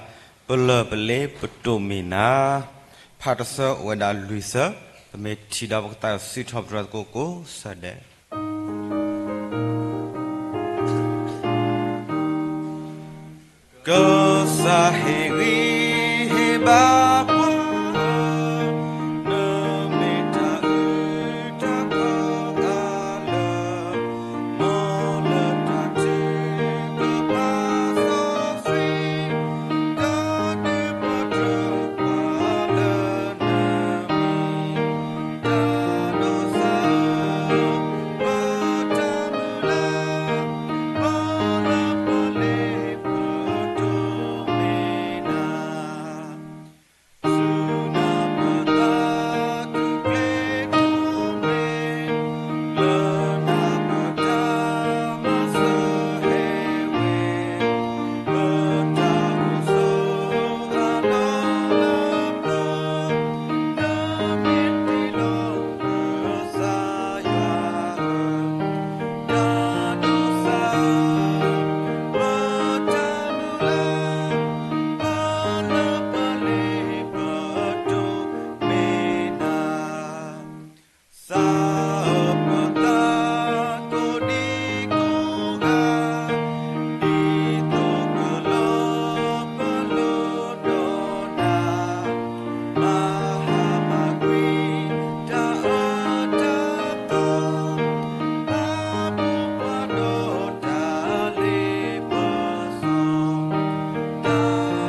ပလၢၢ်ပလ့ပတိၢ်မ့ၢ်နၤ. ဖးတဆၢအိၣ်ဝဲဒၣ်လွံၢ်ဆၢ, ပမ့ၢ်ထံၣ်ဒီးပကသးဝံၣ်စံးထီၣ်ပတြၢၤသကိးကိးဆၢဒဲး. ကစၢ်ဟ့ၣ်ဂံၢ်ဟ့ၣ်ဘါပှၤ နမ့ၢ်တၢ်အုၣ်တၢ်ခီၣ်အလၢၢ်, မ်လၢတၢ်ထုကဖၣ်စီဆှံ ကဒုးပတြၢၤပှၤလၢနမံၤ, တၢ်ဒိးစၢ် ပတၢ်မုၢ်လၢ်, ပလၢၢ်ပလ့ပတိၢ်မ့ၢ်နၤ, ဆူနၢ်ပၢၢ်သးကကျ့တိၢ်မ့ၢ်, လၢနၢ်ပၢၢ်တၢ်မၤစၢၤဟဲဝဲ, ပတၢ်အိၣ်ဆိးအလီၢ်လၢပျၢၤ, နမ့ၢ်တ့လီၤကစၢ်ယွၤဧၢ, တၢ်ဒိးစၢ် ပတၢ်မုၢ်လၢ်, ပလၢၢ်ပလ့ပတိၢ်မ့ၢ်နၤ, စးအၢပသးကိးဒံကိးဂၤ, ဒ်သိးကလီၤပလိာ်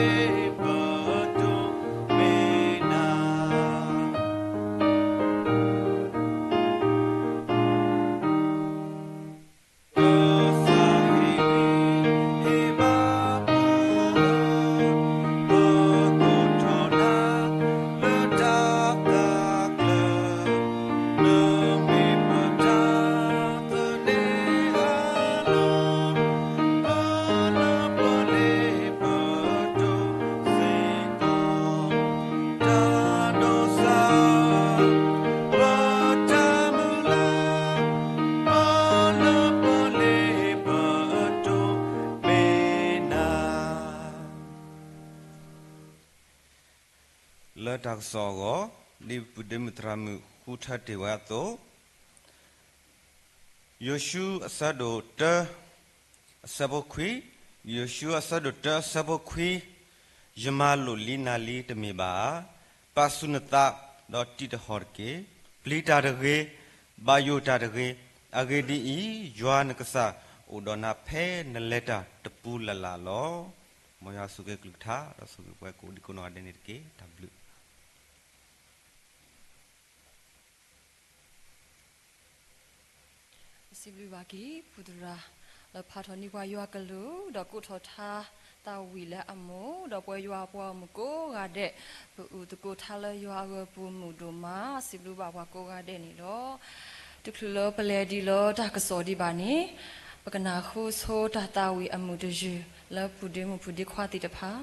ဒီးနၤ, မၤဟါမၤကွံာ်တၢ်အၢတၢ်သီ, ပာ်ဖှိၣ်ပှၤဒီးတၢ်လ့ပစီ, တၢ်ဒိးစၢ် ပတၢ်မုၢ်လၢ်, ပလၢၢ်ပလ့ပတိၢ်မ့ၢ်နၤ. ကစၢ်ဟ့ၣ်ဂံၢ်ဟ့ၣ်ဘါပှၤ, ပကိးထီၣ်နၤလၢတၢ်သးကျၢၤ, နမ့ၢ်ပတၢ်သန့ၤအလီၢ်, ပလၢၢ်ပလ့ပတိၢ်စ့ၢ်ကီး, တၢ်ဒိးစၢ် ပတၢ်မုၢ်လၢ်, ပလၢၢ်ပလ့ပတိၢ်မ့ၢ်နၤ. လၢတၢ်ကစီၣ်အဂီၢ်, ဒ်ပူၤဒ့မုၣ်သရၣ်မုၣ်ဃုထၢတ့ၢ်ဝဲအသိး, ယိၤၡူအဆၢဒိၣ်တၢ အဆၢဖိခွံ, ယိၤၡူအဆၢဒိၣ်တၢအဆၢဖိခွံ, ယမၤလိာ်လံနၤလံတမ့ၢ်ဘၣ်ဧါ. ပာ်ဆူၣ်နသးဒီးတံးတဟီၣ်တက့ၢ်. ပျံၤတၢ်တဂ့ၤ, ဘၣ်ယိၣ်တၢ်တဂ့ၤ. အဂ့ၢ်ဒ်အံၤ, ယွၤနကစၢ်အိၣ်ဒီးနၤဖဲနလဲၤတၢ်တပူၤလၢ်လၢ်လီၤ. မ်ယွၤဆိၣ်ဂ့ၤကလုၢ်ကထါ ဒီးဆိၣ်ဂ့ၤပှၤကိးဒံကိးနီၢ်ဂၤဒဲးန့ၣ်တက့ၢ်. တၢ်ဘျုး စံးဘျုးဘၣ်က့ၤ ပူၤသရၣ် လၢဖးထီၣ်န့ၢ်ပှၤယွၤကလုၢ် ဒီးကိးထီၣ်ထါသးဝံၣ်လၢအမိၢ် ဒီးပဝဲယွၤအပှၤဂီၢ်မုၢ်ကိးဂၤဒဲး, ပအုၣ်သကိးထါလၢယွၤအဂီၢ်ပူၤမုၢ်ဒိၣ်မး, စံးဘျုးဘၣ်ပှၤကိးဂၤဒဲးန့ၣ်လီၤ. တချုးလၢပလဲၤဒံးလၢတၢ်ကစီၣ်ဒံးဘၣ်န့ၣ်, ပကနၢ်ဟူဆိတၢ်သးဝံၣ်အမုာ်တယုၢ် လၢပူၤဒ့မုၣ်ပူၤဒ့ခွါသ့ၣ်တဖၣ်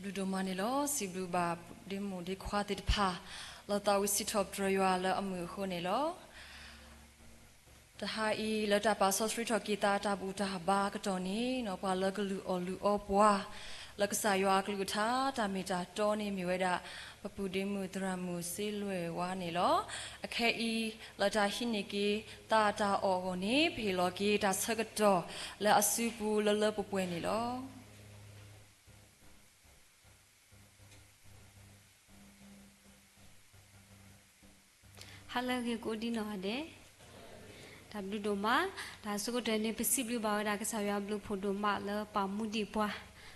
ဘျုးဒိၣ်မးန့ၣ်လီၤ. စံးဘျုးဘၣ်ဒ့မုၣ်ဒ့ခွါသ့ၣ်တဖၣ် လၢသးဝံၣ်စံးထီၣ်ပတြၢၤယွၤလၢအမုာ်အဃိန့ၣ်လီၤ. တဟါအံၤ လၢတၢ်ပာ်စီဆှံထီၣ်က့ၤသးတၢ်ဘူၣ်တၢ်ဘါကတီၢ်န့ၣ် ပှၤလၢကလုၢ်အီၣ်လုၢ်အီပှၤ လၢကစၢ်ယွၤအကလုၢ်ကထါ တၢ်မ့ၢ်တၢ်တီန့ၣ်မ့ၢ်ဝဲဒၣ် ပပုၢ်ဒ့မုၣ်သရၣ်မုၣ်စ့လွဲၢ်ဝါန့ၣ်လီၤ. အခဲအံၤ လၢတၢ်ဟံးန့ၢ်က့ၤသးတၢ်အီၣ်အဂီၢ်န့ၣ် ပဟ့ၣ်လီၤက့ၤတၢ်ဆၢကတီၢ်လၢအစုပူၤလၢလၢပှဲၤပှဲၤန့ၣ်လီၤ. Hello ဂ့ၤကိးဒံနီၢ်ဂၤဒဲး, တၢ်ဘျုးဒိၣ်မး. တၢ်ဆၢကတီၢ်န့ၣ် ပစံးဘျုးဘၣ်ဝဲဒၣ်ကစၢ်ယွၤဘျုးဖှိၣ်ဒိၣ်မးလၢပာ်မူဒံးပှၤ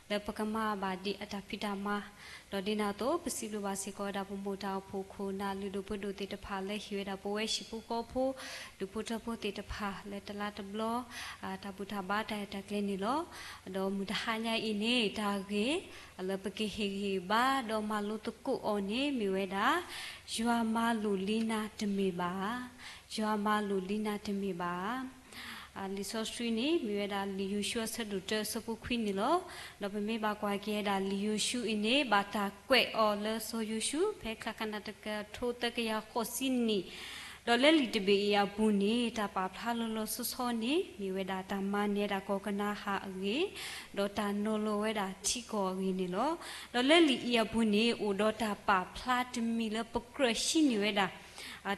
လၢပကမၤဘၣ်ဒံးအတၢ်ဖံးတၢ်မၤ, ဒီးဒ်န့ၣ်အသိး ပစံးဘျုးဘၣ်စ့ၢ်ကီးဝဲဒၣ်ပမိၢ်တၢ်အိၣ်ဖှိၣ်ခိၣ်နၢ် လုၢ်ဒိၣ်ပှ့ၤဒိၣ်သ့ၣ်တဖၣ်လၢဟ့ၣ်ဝဲဒၣ်ပဝဲဟံၣ်ဖိဃီဖိ ဒူၣ်ဖိထၢဖိသ့ၣ်တဖၣ်လၢတလါတဘျီ တၢ်ဘူၣ်တၢ်ဘါတၢ်ရဲၣ်တၢ်ကျဲၤန့ၣ်လီၤ. ဒီးမုၢ်တဟါညါအံၤန့ၣ် တၢ်ဂ့ၢ် လၢပကဟ့ၣ်ဂံၢ်ဟ့ၣ်ဘါဒီးမၤလိသကိးအီၤန့ၣ် မ့ၢ်ဝဲဒၣ် ယွၤမၤလိာ်လံနၤတမ့ၢ်ဘၣ်, ယွၤမၤလိာ်လံနၤတမ့ၢ်ဘၣ်. လံာ်စီဆှံန့ၣ် မ့ၢ်ဝဲဒၣ်လံာ်ယိၤၡူအဆၢဒိၣ်တၢအဆၢဖိခွံန့ၣ်လီၤ. ဒီးပမ့ၢ်ဘၣ်ကွၢ်က့ၤဝဲဒၣ်လံာ်ယိၤၡူအံၤန့ၣ် ဘၣ်တၢ်ကွဲးအီၤလၢစီၤယိၤၡူ ဖဲချါခါနၤတကထိသၢကယၤဃိးဆံနံၣ် ဒီးလၢလံာ်တဘ့ၣ်အံၤအပူၤန့ၣ် တၢ်ပာ်ဖျါလီၤလီၤဆီဆီန့ၣ် မ့ၢ်ဝဲဒၣ်တၢ်မၤနၢၤဒၣ်ကိၢ်ကနၤဟးအဂ့ၢ်, ဒီးတၢ်နီၤလီၤဝဲဒၣ်ထံကီၢ်အဂ့ၢ်န့ၣ်လီၤ. ဒီးလၢလံာ်အံၤအပူၤန့ၣ် အိၣ်ဒီးတၢ်ပာ်ဖျါတမံၤလၢပကြၢးဟံးန့ၢ်ဝဲဒၣ်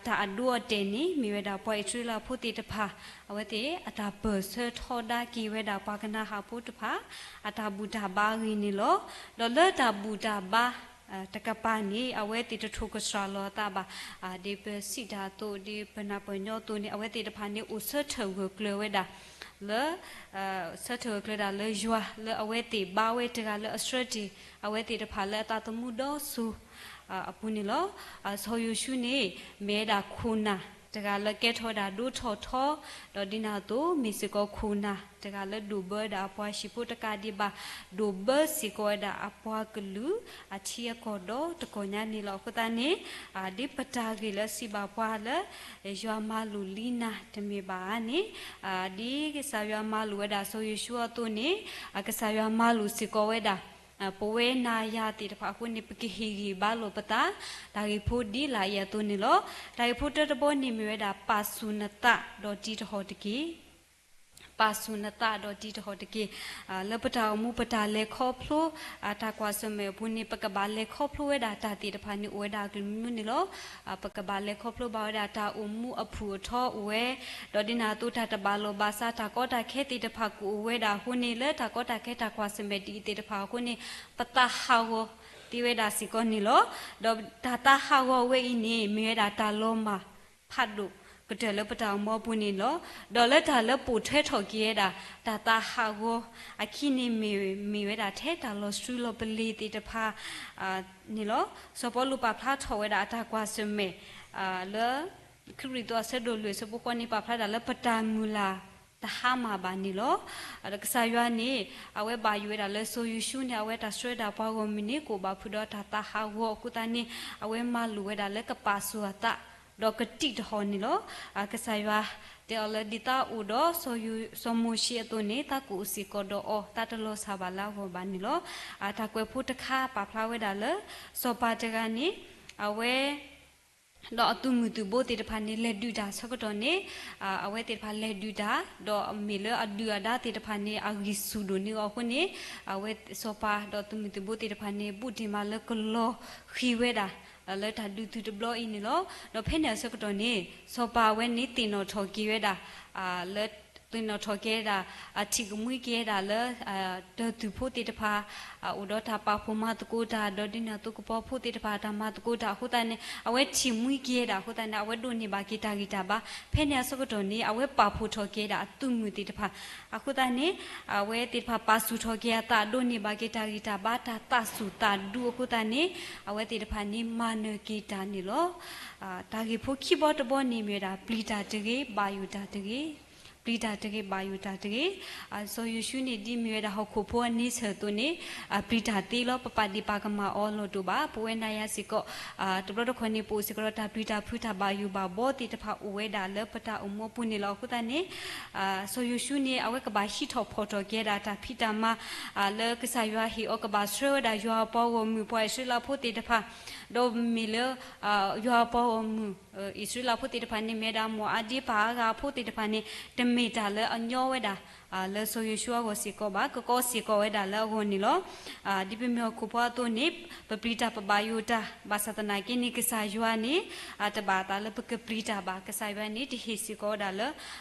တၢ်အဒိအတဲာ်န့ၣ် မ့ၢ်ဝဲဒၣ်ပှၤအံၣ်စရ့လးဖိသ့ၣ်တဖၣ် အဝဲသ့ၣ်အတၢ်ပၢၢ်ဆၢထီဒါက့ၤဝဲဒၣ်ပှၤကနၤဟးဖိတဖၣ် အတၢ်ဘူၣ်တၢ်ဘါအဂ့ၢ်န့ၣ်လီၤ. ဒီးလၢတၢ်ဘူၣ်တၢ်ဘါ တကပၤန့ၣ် အဝဲသ့ၣ်တထိၣ်ကစှၤလီၤအသးဘၣ်, ဒ်ပစံးတၢ်အသိး ဒ်ပနၢ်ပၢၢ်ညီအသိးန့ၣ် အဝဲသ့ၣ်တဖၣ်န့ၣ် အိၣ်ဆၢထၢၣ်ဂၢၢ်ကျၢၤဝဲဒၣ် လၢ ဆၢထၢၣ်ဂၢၢ်ကျၢၤဒၣ်လၢယွၤ လၢအဝဲသ့ၣ်ဘါဝဲတဂၤလၢအဆှၢတ့ၢ် အဝဲသ့ၣ်တဖၣ်လၢအသးသမူဒီစိၤ အပူၤန့ၣ်လီၤ. စီၤယိၤၡူန့ၣ် မ့ၢ်ဝဲဒၣ်ခိၣ်နၢ်တဂၤလၢကဲထီၣ်ဝဲဒၣ်ဒိထီၣ်ထီ, ဒီးဒ်န့ၣ်အသိး မ့ၢ်စ့ၢ်ကီးခိၣ်နၢ်တဂၤလၢဒိၣ်ဘၢဝဲဒၣ်အပှၤဟံၣ်ဖိတကးဒံးဘၣ်, ဒိၣ်ဘၢစ့ၢ်ကီးဝဲဒၣ်အပှၤကလုာ်အထံအကီၢ်ဒီတကီၢ်ညါန့ၣ်လီၤ. အဃိသတးန့ၣ် ဒ်ပတၢ်ဂ့ၢ်လၢစံးဘၣ်ပှၤလၢ ယွၤမၤလိာ်လံနၤတမ့ၢ်ဘၣ်ဧါန့ၣ်, ဒ်ကစၢ်ယွၤမၤလိာ်ဝဲဒၣ်စီၤယိၤၡူအသိးန့ၣ် ကစၢ်ယွၤမၤလိာ်စ့ၢ်ကီးဝဲဒၣ် ပဝဲနၤယၤသ့ၣ်တဖၣ်အဃိန့ၣ် ပကဟ့ၣ်ဂံၢ်ဘါလိာ်ပသး တၢ်ဂ့ၢ်ဖိဒ်လာ်အံၤအသိးန့ၣ်လီၤ. တၢ်ဂ့ၢ်ဖိတၢတဘီန့ၣ်မ့ၢ်ဝဲဒၣ် ပာ်ဆူၣ်နသးဒီးတံၤတဟီၣ်တက့ၢ်. ပာ်ဆူၣ်နသးဒီးတံၤတဟီၣ်တက့ၢ်. လၢပတၢ်အိၣ်မူပတၢ်လဲၤခီဖျိ တၢ်ကွၢ်ဆၢၣ်မဲာ်အပူၤန့ၣ် ပကဘၣ်လဲၤခီဖျိဝဲဒၣ်တၢ်သ့ၣ်တဖၣ်န့ၣ် အိၣ်ဝဲဒၣ်အကလုာ်မံၤန့ၣ်လီၤ. ပကဘၣ်လဲၤခီဖျိဘၣ်ဝဲဒၣ်တၢ်အိၣ်မူအဖုၣ်အထီအိၣ်ဝဲ, ဒီးဒ်န့ၣ်အသိးတၢ်တဘၣ်လိာ်ဘၣ်စး တၢ်ကီတၢ်ခဲသ့ၣ်တဖၣ်ကအိၣ်ဝဲဒၣ်အဃိန့ၣ် လၢတၢ်ကီတၢ်ခဲတၢ်ကွၢ်ဆၢၣ်မဲာ်ဒ်အံၤသ့ၣ်တဖၣ်အဃိန့ၣ် ပသးဟးဂီၤသ့ဝဲဒၣ်စ့ၢ်ကီးန့ၣ်လီၤ. ဒီးတၢ်သးဟးဂီၤဝဲအံၤန့ၣ် မ့ၢ်ဝဲဒၣ်တၢ်လီၤမၢ်ဖးဒိၣ်ကတၢၢ်လၢပတၢ်အိၣ်မူအပူၤန့ၣ်လီၤ. ဒီးလၢတၢ်လၢပိာ်ထွဲထီၣ်က့ၤဝဲဒၣ် တၢ်သးဟးဂီၤအခံန့ၣ်မ့ၢ် မ့ၢ်ဝဲဒၣ်ထဲတၢ်လီၤစှၤလီၤပလ့ၤသ့ၣ်တဖၣ် န့ၣ်လီၤ. စီၤပီလူးပာ်ဖျါထီၣ်ဝဲဒၣ်အတၢ်ကွၢ်ဆၢၣ်မဲာ် လၢ ခံကရံၣ်သူးအဆၢဒိၣ်လွံၢ်အဆၢဖိဃိးန့ၣ် ပာ်ဖျါဒၣ်လၢပတၢ်မုၢ်လၢ်တဟါမၢ်ဘၣ်န့ၣ်လီၤ. ဒီးကစၢ်ယွၤန့ၣ် အဝဲဘၣ်ယိၣ်ဝဲဒၣ်လၢစီၤယိၤၡူန့ၣ် အဝဲတၢ်ဆှၢဒၣ်ပှၤဂီၢ်မုၢ်န့ၣ် ကအိၣ်ဘၣ်ဖုးဒီးတၢ်သးဟးဂီၤအဃိသတးန့ၣ် အဝဲမၤလိာ်ဝဲဒၣ်လၢကပာ်ဆူၣ်အသး ဒီးကတံၢ်တဟီၣ်န့ၣ်လီၤ. ကစၢ်ယွၤတဲအီၤလၢဒ်သိးအိၣ်ဒီး စီၤမိၤၡ့အသိးန့ၣ် သးကအိၣ်စ့ၢ်ကီးဒီးအီၤ သးတလီၤဆၢ်ဘၣ်လၢအဂီၢ်ဘၣ်န့ၣ်လီၤ. တၢ်ကွဲးဖိတခါပာ်ဖျါဝဲဒၣ်လၢ စီၤပၤတဂၤန့ၣ် အဝဲ ဒီးအသုးမုၢ်သုးဘိသ့ၣ်တဖၣ်န့ၣ် လဲၤဒုးတၢ်ဆၢကတီၢ်န့ၣ် အဝဲသ့ၣ်တဖၣ်လဲၤဒုးတၢ် ဒီးမ့ၢ်လၢအဒုၣ်အဒါသ့ၣ်တဖၣ်န့ၣ် အဂံၢ်ဆူၣ်ဒိၣ်န့ၢ်အီၤအဃိန့ၣ် အဝဲစီၤပၤဒီးသုးမုၢ်သုးဘိသ့ၣ်တဖၣ်န့ၣ် ဘူးတ့ၢ်မးလၢကလီၤဃံၤဝဲဒၣ် လၢတၢ်ဒုးသုးတဘျီအံၤန့ၣ်လီၤ. ဒီးဖဲန့ၣ်အဆၢကတီၢ်န့ၣ် စီၤပၤအဝဲန့ၣ်သ့ၣ်နီၣ်ထီၣ်က့ၤဝဲဒၣ် လၢ သ့ၣ်နီၣ်ထီၣ်က့ၤဝဲဒၣ် ထံၣ်ကမှံက့ၤဝဲဒၣ်လၢ တၢ်သုးဖိသ့ၣ်တဖၣ် အိၣ်ဒီးတၢ်ပာ်ဖှိၣ်မၤသကိးတၢ် ဒီးဒ်န့ၣ်အသိးကပီၤဖိသ့ၣ်တဖၣ်တၢ်မၤသကိးတၢ်အဃိသတးန့ၣ် အဝဲထံၣ်မှံက့ၤဝဲဒၣ်အဃိသတးန့ၣ် အဝဲဒိးန့ၢ်ဘၣ်က့ၤတၢ်ဂံၢ်တၢ်ဘါ ဖဲန့ၣ်အဆၢကတီၢ်န့ၣ် အဝဲပာ်ဖှိၣ်ထီၣ်က့ၤဝဲဒၣ်အသုးမုၢ်သ့ၣ်တဖၣ် အဃိသတးန့ၣ် အဝဲသ့ၣ်တဖၣ်ပာ်ဆူၣ်ထီၣ်က့ၤအသး ဒိးန့ၢ်ဘၣ်က့ၤတၢ်ဂံၢ်တၢ်ဘါ တၢ်သးစူၤသးဒူအဃိသတးန့ၣ် အဝဲသ့ၣ်တဖၣ်န့ၣ် မၤနၢၤက့ၤတၢ်န့ၣ်လီၤ. တၢ်ဂ့ၢ်ဖိခံဘီတဘီန့ၣ်မ့ၢ်ဝဲဒၣ် ပျံၤတၢ်တဂ့ၤ, ဘၣ်ယိၣ်တၢ်တဂ့ၤ. ပျံၤတၢ်တဂ့ၤ, ဘၣ်ယိၣ်တၢ်တဂ့ၤ. စီၤယိၤၡူန့ၣ်ဒ်မ့ၢ်ဝဲဒၣ်ဟီၣ်ခိၣ်ဖိအန့ဆၢၣ်အသိးန့ၣ်, ပျံၤတၢ်သ့လီၤ. ပပာ်ဒ့ၣ်ပာ်ကမၣ်အီၤလီၢ်တအိၣ်ဘၣ်. ပဝဲနၤယၤစ့ၢ်ကီး, တဘျီတခီၣ်န့ၣ် ပအိၣ်စ့ၢ်ကီးဒီးတၢ်ပျံၤတၢ်ဖုးတၢ်ဘၣ်ယိၣ်ဘၣ်ဘီသ့ၣ်တဖၣ်အိၣ်ဝဲဒၣ်လၢပတၢ်အိၣ်မူအပူၤန့ၣ်လီၤ. အဃိသတးန့ၣ် စီၤယိၤၡူန့ၣ် အဝဲကဘၣ်ဟံးထီၣ်ဖီၣ်ထီၣ်က့ၤဝဲဒၣ်တၢ်ဖံးတၢ်မၤ လၢကစၢ်ယွၤဟ့ၣ်အီၤ ကဘၣ်ဆှၢဝဲဒၣ်ယွၤအပှၤဂီၢ်မုၢ်ပှၤအံၣ်စရ့လးဖိသ့ၣ်တဖၣ်, ဒီးမ့ၢ်လၢ ယွၤအပှၤဂီၢ်မုၢ် အံၣ်စရ့လးဖိသ့ၣ်တဖၣ်န့ၣ် မ့ၢ်ဝဲဒၣ်မိၢ်အါဒ့ပၢ်အါဂၤအဖိသ့ၣ်တဖၣ်န့ၣ် တမ့ၢ်တၢ်လၢအညီဝဲဒၣ် လၢစီၤယိၤၡူအဂီၢ်စ့ၢ်ကီးဘၣ်, ကကီစ့ၢ်ကီးဝဲဒၣ်လၢအဂီၢ်န့ၣ်လီၤ. ဒ်ပမ့ၢ်ဟီၣ်ခိၣ်ဖိအသိးန့ၣ် ပပျံၤတၢ်ပဘၣ်ယိၣ်တၢ် ဘၣ်ဆၣ်သနာ်က့န့ၣ် ကစၢ်ယွၤန့ၣ် တဘၣ်သးလၢပကပျံၤတၢ်ဘၣ်. ကစၢ်ယွၤန့ၣ် တဟ့ၣ်စ့ၢ်ကီးဝဲဒၣ်လၢ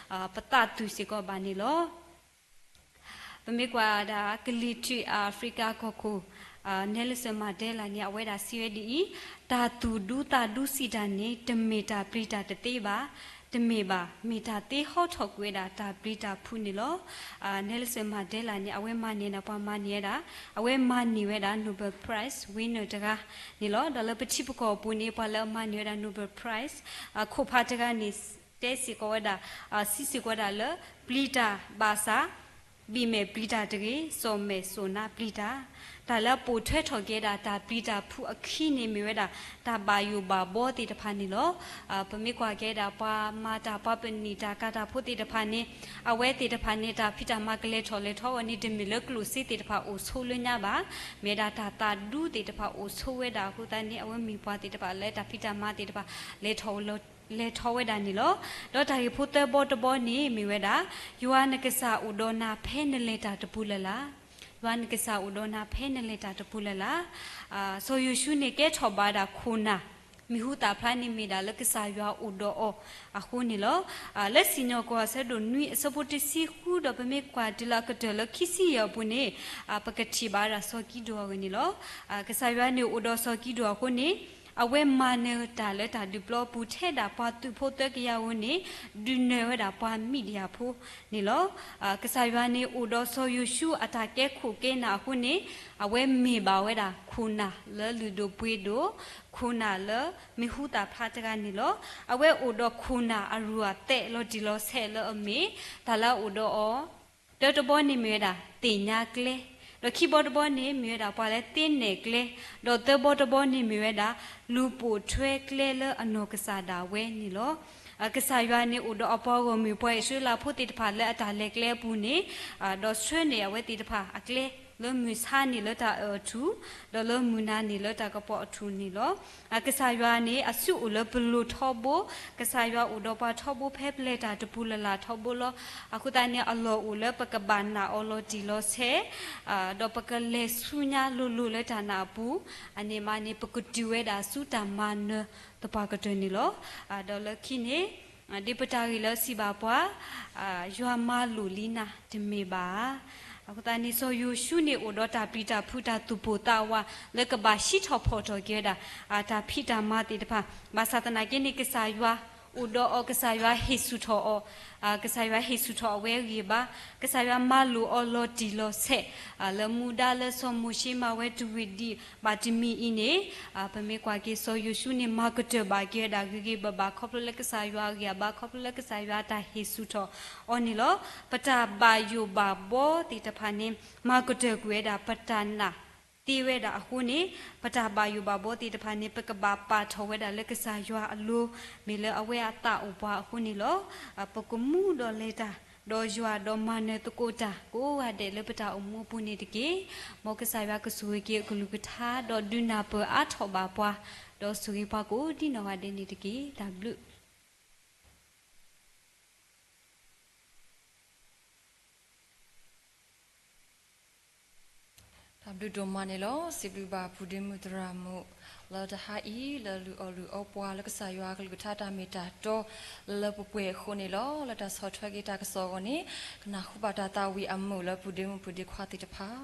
ပသးတုၤစ့ၢ်ကီးဘၣ်န့ၣ်လီၤ. ပမ့ၢ်ကွၢ်ဒၣ် ကလံၤထံးအဖရံကၤကီၢ်ခိၣ် Nelson Mandela န့ၣ် အဝဲဒၣ်စံးဝဲဒ်အံၤ, တၢ်သူၣ်ဒူသးဒူစံးတၢ်န့ၣ် တမ့ၢ်တၢ်ပျံၤတၢ်တသ့ဘၣ်, တမ့ၢ်ဘၣ်, မ့ၢ်တၢ်သ့ဟီထီၣ်ကွံာ်ဝဲဒၣ်တၢ်ပျံၤတၢ်ဖုးန့ၣ်လီၤ. Nelson Mandela န့ၣ် အဝဲမၤန့ၢ်ဒၣ် ပှၤမၤန့ၢ်ဝဲဒၣ်, အဝဲမၤန့ၢ်ဝဲဒၣ် Nobel Prize winner တဂၤန့ၣ်လီၤ. ဒီးလၢပထံပကီၢ်အပူၤန့ၣ် ပှၤလၢအမၤန့ၢ်ဝဲဒၣ် Nobel Prize ခိၣ်ဖးတဂၤန့ၣ် တဲစ့ၢ်ကီးဝဲဒၣ်, စံးစ့ၢ်ကီးဝဲဒၣ်လၢ ပျံၤတၢ်ဘၣ်ဆၣ် ဘံၣ်မဲာ်ပျံၤတၢ်တဂ့ၤ, စီၣ်မဲာ်စီၣ်နါပျံၤတၢ်. တၢ်လၢအပိာ်ထွဲထီၣ်က့ၤဒၣ်တၢ်ပျံၤတၢ်ဖုးအခံန့ၣ်မ့ၢ်ဝဲဒၣ် တၢ်ဘၣ်ယိၣ်ဘၣ်ဘီသ့ၣ်တဖၣ်န့ၣ်လီၤ. ပမ့ၢ်ကွၢ်က့ၤဒၣ် ပှၤမၤတၢ်ပှၤပနံာ်တၢ်ကၤတၢ်ဖိသ့ၣ်တဖၣ်န့ၣ် အဝဲသ့ၣ်တဖၣ်န့ၣ် တၢ်ဖံးတၢ်မၤကလဲၤထီၣ်လဲၤထီအီၤန့ၣ် တမ့ၢ်လၢကျိၣ်စ့သ့ၣ်တဖၣ်အိၣ်ဆိးလၢညါဘၣ်. မ့ၢ်ဝဲဒၣ်တၢ်သးဒူသ့ၣ်တဖၣ်အိၣ်ဆိးဝဲဒၣ်အဃိသတးန့ၣ် အဝဲမ့ၢ်ပှၤသ့ၣ်တဖၣ်လၢတၢ်ဖံးတၢ်မၤသ့ၣ်တဖၣ် လဲၤထီၣ်ဝဲဒၣ်န့ၣ်လီၤ. ဒီးတၢ်ဂ့ၢ်ဖိသၢဘီတဘီန့ၣ်မ့ၢ်ဝဲဒၣ်, ယွၤနကစၢ်အိၣ်ဒီးနၤဖဲနလဲၤတၢ်တပူၤလၢ်လၢ်. ယွၤနကစၢ်အိၣ်ဒီးနၤဖဲနလဲၤတၢ်တပူၤလၢ်လၢ်. စီၤယိၤၡူန့ၣ်ကဲထီၣ်ဘၣ်ဝဲဒၣ်ခိၣ်နၢ် မံၤဟူသၣ်ဖျါန့ၣ်မ့ၢ်ဒၣ်လၢကစၢ်ယွၤအိၣ်ဒီးအီၤအဃိန့ၣ်လီၤ. လၢစံၣ်ညီၣ်ကွီၢ်အဆၢဒိၣ်နွံအဆၢဖိတဆံဃုဒီး ပမ့ၢ်ကွၢ်တုၤလၢအကတၢၢ်လၢခံဆံယဲၢ်အပူၤန့ၣ်, ပကထံၣ်ဘၣ်ဝဲဒၣ်စီၤကံဒိၣ်အဂ့ၢ်န့ၣ်လီၤ. ကစၢ်ယွၤန့ၣ်အိၣ်ဒီးစီၤကံဒိၣ်အဃိန့ၣ်, အဝဲမၤနၢၤတၢ်လၢတၢ်ဒုးပျီပူၤထဲဒၣ်ပှၤသုးဖိသၢကယၤဧိၤန့ၣ်, ဒုးနၢၤဝဲဒၣ်ပှၤမံးဒယၣ်ဖိန့ၣ်လီၤ. ကစၢ်ယွၤန့ၣ်အိၣ်ဒီးစီၤယိၤၡူအတၢ်ကဲခိၣ်ကဲနၢ်အဃိန့ၣ်, အဝဲမ့ၢ်ဘၣ်ဝဲဒၣ်ခိၣ်နၢ်လၢလုၢ်ဒိၣ်ပှ့ၤဒိၣ်, ခိၣ်နၢ်လၢမံၤဟူသၣ်ဖျါတဂၤန့ၣ်လီၤ. အဝဲအိၣ်ဒီးခိၣ်နၢ်အရူၢ်အသဲးလီၤတံၢ်လီၤဆဲးလၢအမ့ၢ်တၢ်လၢအအိၣ်ဒီးအီၤ, တၢတဘီန့ၣ်မ့ၢ်ဝဲဒၣ်သ့ၣ်ညါကျဲ, ဒီးခံဘီတဘီန့ၣ်မ့ၢ်ဝဲဒၣ်ပှၤလၢသ့နဲၣ်ကျဲ, ဒီးသၢဘီတဘီန့ၣ်မ့ၢ်ဝဲဒၣ် လူၤပိာ်ထွဲကျဲလၢအနီၢ်ကစၢ်ဒၣ်ဝဲန့ၣ်လီၤ. ကစၢ်ယွၤန့ၣ်အိၣ်ဒီးအပှၤဂီၢ်မုၢ်ပှၤအံၣ်စရ့လးဖိသ့ၣ်တဖၣ်လၢအတၢ်လဲၤကျဲအပူၤန့ၣ်, ဒီးဆှၢန့ၢ်အဝဲသ့ၣ်တဖၣ်အကျဲလၢမုၢ်ဆါန့ၣ်လၢတၢ်အၢၣ်အထူၣ်, ဒီးလၢမုၢ်နၤန့ၣ်လၢတၢ်ကပီၤအထူၣ်န့ၣ်လီၤ. ကစၢ်ယွၤန့ၣ်အစုအိၣ်လၢပလိၤထီဘိ, ကစၢ်ယွၤအိၣ်ဒီးပှၤထီဘိဖဲပလဲၤတၢ်တပူၤလၢ်လၢ်ထီဘိလီၤ. အဃိသတးန့ၣ် အလီၢ်အိၣ်လၢပကဘၣ်နာ်အီၤလီၤတံၢ်လီၤဆဲး, ဒီးပကလဲၤဆူညါလိၤလိၤလၢတၢ်နာ်အပူၤ, အန့ၣ်မးန့ၣ် ပကတုၤဝဲဒၣ်ဆူတၢ်မၤနၢၤသပှၢ်ကတၢၢ်န့ၣ်လီၤ. ဒီးလၢခံန့ၣ် ဒ်ပတၢ်ဂ့ၢ်လၢစံးဘၣ်ပှၤ, ယွၤမၤလိာ်လံနၤတမ့ၢ်ဘၣ်ဧါ. အဃိသတးန့ၣ် စီၤယိၤၡူန့ၣ်အိၣ်ဒီးတၢ်ပျံၤတၢ်ဖုးတၢ်သူၣ်ပိၢ်သးဝးလၢကဘၣ်ဟံးထီၣ်ဖီၣ်ထီၣ်က့ၤဝဲဒၣ် တၢ်ဖံးတၢ်မၤသ့ၣ်တဖၣ်, ဘၣ်ဆၣ်သနာ်က့န့ၣ် ကစၢ်ယွၤအိၣ်ဒီးအီၤ, ကစၢ်ယွၤဟ့ၣ်ဆူၣ်ထီၣ်အီၤ, ကစၢ်ယွၤဟ့ၣ်ဆူၣ်ထီၣ်အဝဲအဂံၢ်အဘါ, ကစၢ်ယွၤမၤလိာ်အီၤလီၤတံၢ်လီၤဆဲး, လၢမူဒါလၢစီၤမိၤၡ့မၤဝဲတဝံၤဒံးဘၣ်တမံၤအံၤန့ၣ်, ပမ့ၢ်ကွၢ်က့ၤစီၤယိၤၡူန့ၣ် မၤကတၢၢ်ဘၣ်က့ၤဝဲဒၣ်ဂ့ၤဂ့ၤဘၣ်ဘၣ် ခီဖျိလၢကစၢ်ယွၤအဂံၢ်အဘါ, ခီဖျိလၢကစၢ်ယွၤအတၢ်ဟ့ၣ်ဆူၣ်ထီၣ်အီၤန့ၣ်လီၤ. ပတၢ်ဘၣ်ယိၣ်ဘၣ်ဘီသ့ၣ်တဖၣ်န့ၣ် မၤကတၢၢ်ကွံာ်ဝဲဒၣ်ပတၢ်နာ်သ့ဝဲဒၣ်အဃိန့ၣ်, ပတၢ်ဘၣ်ယိၣ်ဘၣ်ဘီသ့ၣ်တဖၣ်န့ၣ် ပကဘၣ်ပာ်ထီၣ်ဝဲဒၣ်လၢကစၢ်ယွၤအလိၤ, မ့ၢ်လၢအဝဲအသးအိၣ်ပှၤအဃိန့ၣ်လီၤ. ပကမူဒီးလဲၤတၢ်, ဒီးယွၤဒီးမၤနၢၤသကိးတၢ်ကိးဂၤဒဲးလၢပတၢ်အိၣ်မူအပူၤန့ၣ်တက့ၢ်. မ်ကစၢ်ယွၤကဆိၣ်ဂ့ၤက့ၤအကလုၢ်ကထါ, ဒီးဒုးနၢ်ပၢၢ်အါထီၣ်ဘၣ်ပှၤ, ဒီးဆိၣ်ဂ့ၤပှၤကိးဒ်နီၢ်ဂၤဒဲးန့ၣ်တက့ၢ်. တၢ်ဘျုး တၢ်ဘျုးဒိၣ်မးန့ၣ်လီၤ. စံးဘျုးဘၣ်ဖုဒ့မုၣ်သရၣ်မုၣ် လၢတဟါအံၤ လၢလုၢ်အီၣ်လုၢ်အီပှၤလၢကစၢ်ယွၤအကလုၢ်ကထါတၢ်မ့ၢ်တၢ်တီ လၢပှဲၤပှဲၤအဃိန့ၣ်လီၤ. လၢတၢ်ဆီၣ်ထွဲက့ၤတၢ်ကစီၣ်အဂီၢ်န့ၣ် ကနၢ်ဟူဘၣ်တၢ်သးဝံၣ်အမုာ်လၢဖုဒ့မုၣ်ဖုဒ့ခွါသ့ၣ်တဖၣ်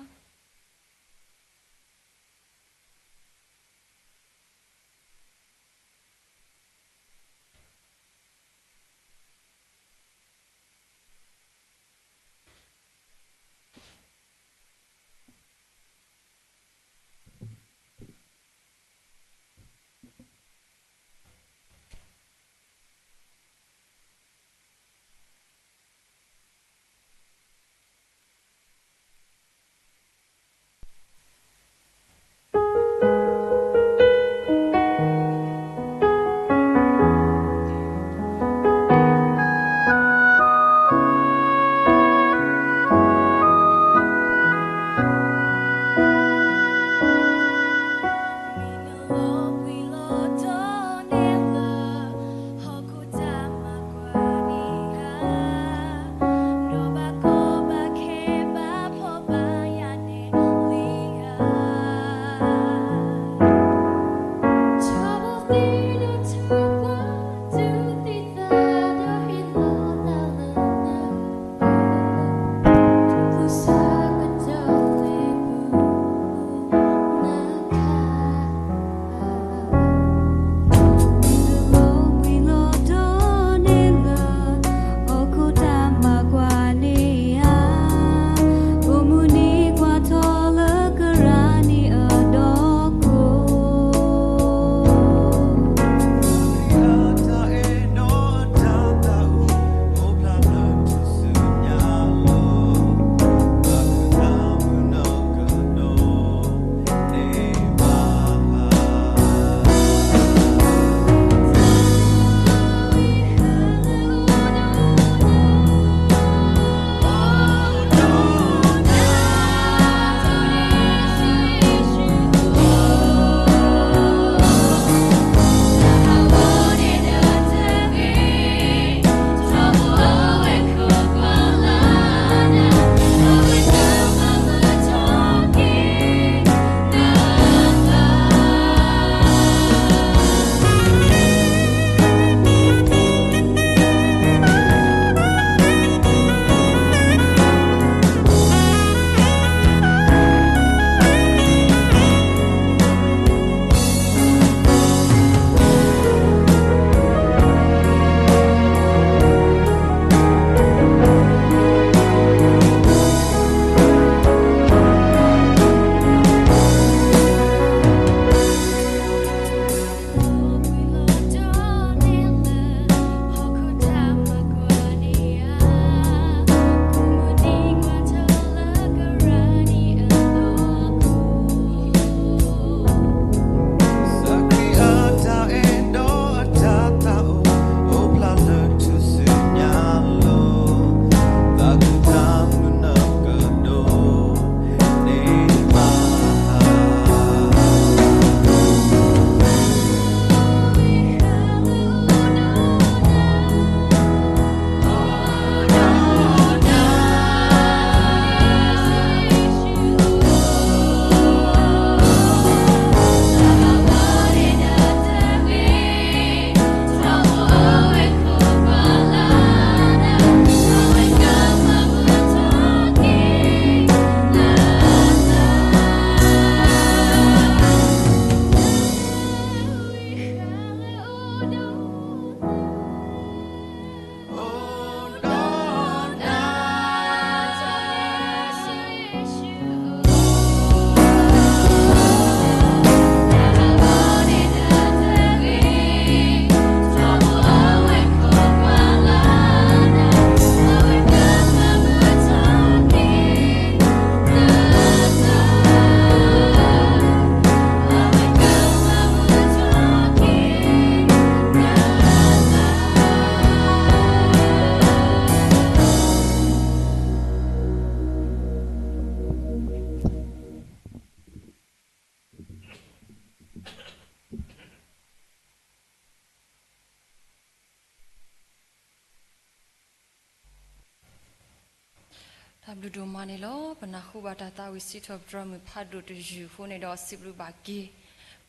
တၢ်ဘျုးဒိၣ်မးန့ၣ်လီၤ. ပနၢ်ဟူဘၣ်တၢ်သးဝံၣ်စံးထီၣ်ပတြၢၤမုၢ်ဖးဒိၣ်တယုၢ်အဃိန့ၣ်ဒီး စံးဘျုးဘၣ်က့ၤ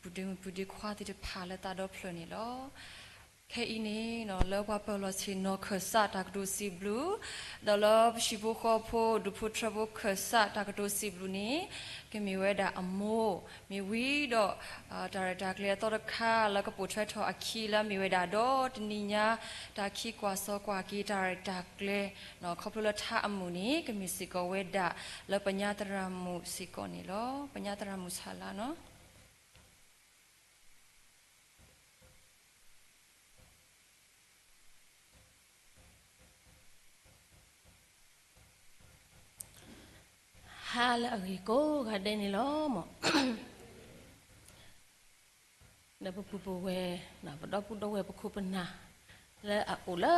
ပုၢ်ဒ့မုၣ်ပုၢ်ဒ့ခွါသ့ၣ်တဖၣ်လၢသးဒီဖျၢၣ်န့ၣ်လီၤ. ခဲအံၤန့ၣ် လၢပှၤပၢၤလီၢ်ဆ့ၣ်နီၤခၢၣ်စးတၢ်ကတိၤစံးဘျုး ဒီးလၢပဟံၣ်ဖိဃီဖိ ဒူဖိထၢဖိခၢၣ်စးတၢ်ကတိၤစံးဘျုးန့ၣ် ကမ့ၢ်ဝဲဒၣ်အမိၢ် မ့ၢ်ဝံၤဒီး တၢ်ရဲၣ်တၢ်ကျဲၤအသီတခါ လၢကပိာ်ထွဲထီၣ်အခံလၢအမ့ၢ်ဝဲဒၣ်ဒီတနံၤညါ တၢ်ခံကွၢ်စိကွၢ်က့ၤတၢ်ရဲၣ်တၢ်ကျဲၤ ခီဖျိလၢထါအမုၢ်န့ၣ် ကမ့ၢ်စ့ၢ်ကီးဝဲဒၣ်လၢပညါသရၣ်မုၣ်စ့ၢ်ကီးန့ၣ်လီၤ. ပညါသရၣ်မုၣ်ဆါလါနီၤ ဟါလၢအဂ့ၤကိးဂၤဒဲးန့ၣ်လီၤမၢ်. ဒီးပပုၢ်ပဝဲၢ် ပဒီပုၢ်ဒီဝဲၢ်ပခိၣ်ပနၢ် လၢအအိၣ်လၢ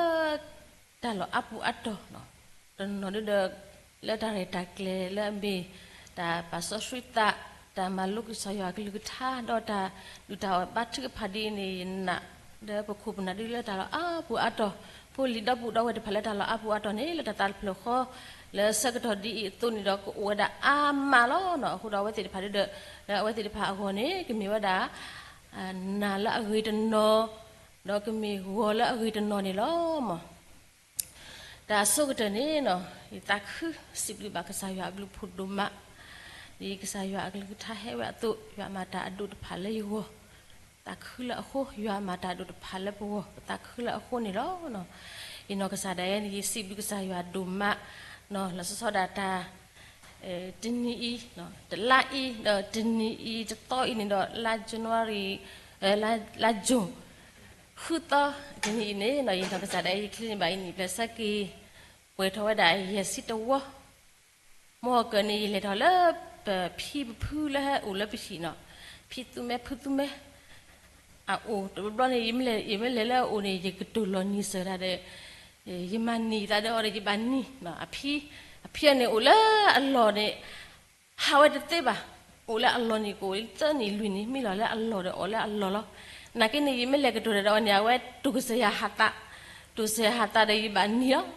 တၢ်လီၢ်အါပူၤအါတီၢ် တနီၤဒုဒီး လၢတၢ်ရဲၣ်တၢ်ကျဲၤလၢအမ့ၢ် တၢ်ပာ်စီဆှံသး တၢ်မၤလိကစၢ်ယွၤအကလုၢ်ကထါ ဒီးတၢ်ဒုးတၢ်အီၣ်ဘါထုကဖၣ်ဒ်အံၤန့ၣ် ယနာ်ဒီးပခိၣ်ပနၢ်ဒုလၢတၢ်လီၢ်အါပူၤအါတီၢ် ဖိလံၤဒီပုၢ်ဒီဝဲၢ်တဖၣ်လၢတၢ်လီၢ်အါပူၤအါတီၢ်န့ၣ် လၢတၢ်သးတဖျၢၣ်ဃီ လၢဆၢကတီၢ်ဒ်အံၤအသိးန့ၣ်ဒီး ကအိၣ်ဝဲဒၣ်အါမးလီၤနီၤ. အဃိဒီးအဝဲသ့ၣ်တဖၣ်ဒုဒီး လၢအဝဲသ့ၣ်တဖၣ်အဂီၢ်န့ၣ် ကမ့ၢ်ဝဲဒၣ် နၢ်လၢအဂ့ၤတနီၤ ဒီးကမ့ၢ်ဂီၤလၢအဂ့ၤတနီၤန့ၣ်လီၤမၢ်. တၢ်အဆိကတၢၢ်န့ၣ် ယသးခုစံးဘျုးဘၣ်ကစၢ်ယွၤအဘျုးဖးဒိၣ်မး, ဒ်ကစၢ်ယွၤအကလုၢ်ကထါဟဲဝဲအသိး ယွၤမၤတၢ်အဒိၣ်တဖၣ်လၢယဂီၢ်, သးခုလၢအဃိ, ယွၤမၤတၢ်အဒိၣ်တဖၣ်လၢပဂီၢ်, ပသးခုလၢအဃိန့ၣ်လီၤ. ယနီၢ်ကစၢ်ဒၣ်ယဲန့ၣ် ယစံးဘျုးကစၢ်ယွၤဒိၣ်မး, လီၤဆီဒၣ်တၢ် တနံၤအံၤ, တလါအံၤ, ဒီးတနံၤအံၤတသီအံၤန့ၣ်ဒီး လါ January, လါ June ဃုသီ, တနံၤအံၤန့ၣ် ယနီၢ်ကစၢ်ဒၣ်ယဲ ယချံန့ၢ်ဘၣ်ယနံၣ်ဖျၢၣ်ဆၢက့ၤ, ပှဲၤထီၣ်ဝဲဒၣ်ယဲၢ်ဆံတဝီ, မုၢ်ဂီၤကၢၤန့ၣ် ယလဲၤထီၣ်လၢပဖံပဖုလၢဟဲအိၣ်လၢပဟံၣ်နီၤ, ဖံသူမဲဖုသူမဲ အအိၣ်တဘျီဘျီန့ၣ် ယမ့ၢ်လဲၤလၢအအိၣ်န့ၣ် ယကတိၤလီၤနံၤစၢၤတၢ်ဒီး ယမၤနံၤယသးဒီးအီၤဒီးယဘၣ်နံၤ, အဖံ, အဖံအန့ၣ်အိၣ်လၢအလီၢ်န့ၣ် ဟးဝဲတသ့ဘၣ်, အိၣ်လၢအလီၢ်န့ၣ် ကအိၣ်သၢနံၣ်လွံၢ်နံၣ်မံလီၤလၢအလီၢ်ဒီးအီၣ်လၢအလီၢ်လီၤ. နာ်က့န့ၣ် ယမ့ၢ်လဲၤကတိၤတၢ်ဒီးအီၤန့ၣ် အဝဲတိၢ်ကစၢ်ယွၤဟးသး, တိၢ်ကစၢ်ယွၤဟးသးဒီးယဘၣ်နံၤလီၤ.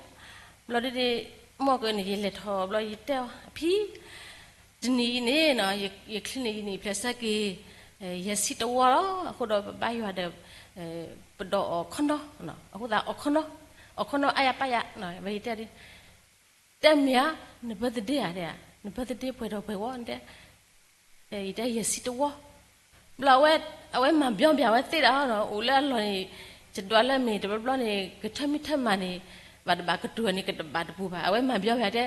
ဘျီဒ်န့ၣ် မုၢ်ဂီၤကၢၤန့ၣ် ယလဲၤထီၣ်ဘျီယတဲအီၤ အဖံ တနံၤအံၤန့ၣ် ယချံန့ၢ်ယနံၣ်ဖျၢၣ်ဆၢက့ၤ ယဲၢ်ဆံတဝီလီၤ. အဃိဒီးပဘါယွၤဒီး ပဒိးအီၣ်ခီနီၤ, အဃိသတးအီၣ်ခီနီၤ, အီၣ်ခီနီၤအါယၤပၢ်ယၤ, ယတဲ တဲမ့ၢ်ဧါ, န birthday ဧါ, န birthday ပှဲၤထီၣ်ပှဲၤဝဲ တဲ, ယတဲယဲၢ်ဆံတဝီ, ဘျီအဝဲမၤဘျီဘၣ်ဝဲသ့ဒၣ်, အိၣ်လၢအလီၢ်န့ၣ် ယဒွးလၢမ့ၢ်တဘျီဘျီန့ၣ် ကထၢမံထၢမၤန့ၣ် ဘၣ်တဘၣ်ကတိၤန့ၣ် ကတဘၣ်တပူၤဘၣ်, အဝဲမၤဘျီဘၣ်တဲ,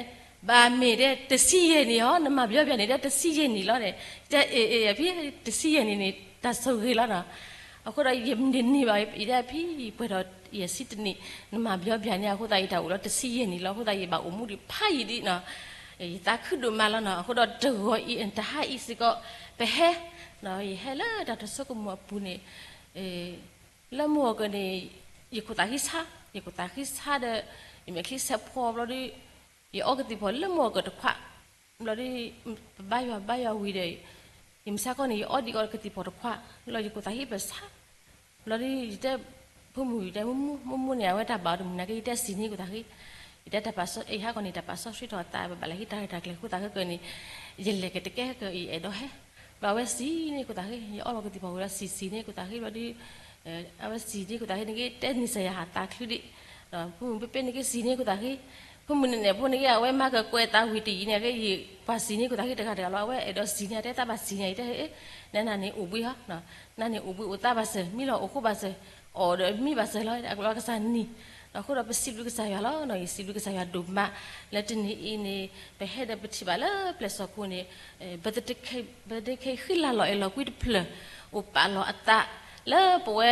ဘၣ်မ့ၢ်တဲ တဆံယဲၢ်နံၣ်ဟီ, နမၤဘျီဘၣ်န့ၣ် တဲတဆံယဲၢ်နံၣ်လီၤန့ၣ်, တဲအ့ၣ်အ့ၣ် အဖံ တဆံယဲၢ်နံၣ်န့ၣ် တၢ်ဆိၣ်ဂ့ၤလီၤနီၤ. အဃိဒီးယမ့ၢ်တနံၤဘၣ် ယတဲအဖံ ယပှဲၤထီၣ်ယဲၢ်ဆံတနံၣ်, နမၤဘျီဘၣ်န့ၣ် အဃိသတးယတၢ်အိၣ်လီၤတဆံယဲၢ်နံၣ်လီၤ, အဃိသတးယဘၣ်အိၣ်မူဒံးဖးယံာ်ဒံးနီၤ, ယသးခုဒိၣ်မးလီၤနီၤ. အဃိဒီးတဂီၤအံၤ တဟါအံၤစ့ၢ်ကီး ပဟဲ ယဟဲလၢတၢ်တဆိကမိၣ်အပူၤန့ၣ် လၢမုၢ်ဂီၤကၢၤန့ၣ် ယခိၣ်သးဃံဆါ, ယခိၣ်သးဃံဆါဒီး ယမဲာ်ချံဆဲးဖှီၣ်ဘျီဒီး ယအီကသံၣ်ဖီၣ်လၢမုၢ်ဂီၤကၢၤတခွး, ဘျီဒီး ပဘါယွၤဘါယွၤဝံၤဒီး ယမုၢ်ဆါခီန့ၣ် ယအီဒံးအီကသံၣ်ဖီၣ်တခွး, လီၤယခိၣ်သးဃံပၢၢ်ဆါ, ဘျီဒီး ယတဲ ဖိမုၣ် ယတဲ မုၢ်မုၢ်န့ၣ် အဝဲတၢ်ဘၣ်အီၤတမုၢ်နာ်က့ ယတဲစံၣ်န့ၢ်ခိၣ်သးဃံ, ယတဲတၢ်ပာ်စီ အဟါခီန့ၣ် တၢ်ပာ်စီဆှံထီၣ်အသး ပဘၣ်လဲၤဟံးတၢ်ရဲၣ်တၢ်ကျဲၤခိၣ်သးဃံကၢၤန့ၣ် ယလဲၤကတကဲကၢၤအံၤအဲၣ်ဒိးဟဲ, ဘျီအဝဲစံၣ်န့ၢ်ခိၣ်သးဃံ, ယအီလီၤကသံၣ်ဖီၣ်ဝံၤဒီးစံၣ်စံၣ်န့ၢ်ခိၣ်သးဃံ ဘျီဒီး အဝဲစံၣ်န့ၢ်ခိၣ်သးဃံန့ၣ်က့ တဲန့ၢ်စၢၤယၤဟးသးချုးဒံး, ဖိမုၣ်ပ့ပ့န့ၣ်က့ စံၣ်န့ၢ်ခိၣ်သးဃံ, ဖိမုၣ်န့ၣ်န့ၣ် ဖိန့ၣ်က့ အဝဲမၤကကွဲးသးဝံၤတယံာ်န့ၣ်က့ ယပှၤစံၣ်န့ၢ်ခိၣ်သးဃံတဂၤတဂၤလီၤ, အဝဲအဲၣ်ဒိးစံၣ်န့ၢ် တဲသးဘၣ်စံၣ်န့ၢ် ယတဲ နနၤန့ၣ်အိၣ်ဘှံးဟီ, နၤန့ၣ်အိၣ်ဘှံးအိၣ်သါဘၣ်စၢၤ, မံလီၤအိၣ်ဃိဘၣ်စၢၤ, အီၣ်ဒီးမံဘၣ်စၢၤလီၤ, အကဘျီကစၢ်နံၤ, အဃိဒီးပစံးဘျုးကစၢ်ယွၤလီၤ, ယစံးဘျုးကစၢ်ယွၤဒိၣ်မး, လၢတနံၤအံၤန့ၣ် ပဟဲဒီးပထံၣ်ဘၣ်လၢပျဲၢ်စီၢ်ခိၣ်န့ၣ် birthday cake ဃံလၤလီၤအဲၣ်လီၤကွံတဖျၢၣ် အိၣ်ပာ်လီၤအသး လၢပဝဲ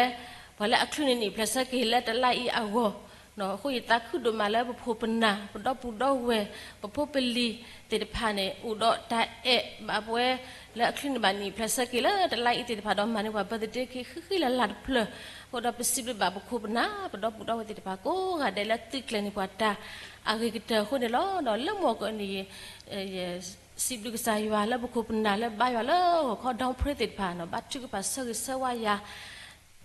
ပှၤလၢအချုးန့ၢ်နံၣ်ဖျၢၣ်ဆၢက့ၤလၢတလါအံၤအဂီၢ်, အဃိယသးခုဒိၣ်မးလၢပခိၣ်ပနၢ် ပဒီပုၢ်ဒီဝဲၢ် ပဖိပလံၤသ့ၣ်တဖၣ်န့ၣ် အိၣ်ဒီးတၢ်အဲၣ်ဘၣ်ပဝဲ လၢအချုးန့ၢ်ဘၣ်နံၣ်ဖျၢၣ်ဆၢက့ၤလၢတလါအံၤသ့ၣ်တဖၣ်ဒီးမၤန့ၢ်ပှၤ birthday cake ဃံဃံလၤလၤတဖျၢၣ်, အဃိဒီးပစံးဘျုးဘၣ်ပခိၣ်ပနၢ် ပဒီပုၢ်ဒီဝဲၢ်သ့ၣ်တဖၣ်ကိးဂၤဒဲးလၢသုးကျဲၤန့ၢ်ပှၤတၢ်အဂ့ၤကတၢၢ်အဃိန့ၣ်လီၤ. ဒီးလၢမုၢ်ဂီၤကၢၤန့ၣ် စံးဘျုးကစၢ်ယွၤလၢပခိၣ်ပနၢ်လၢဘါယွၤလၢဂီၤခီဒီဖျ့သ့ၣ်တဖၣ် ဘါထုကဖၣ်ဆၢဂ့ၤဆၢဝါယၤ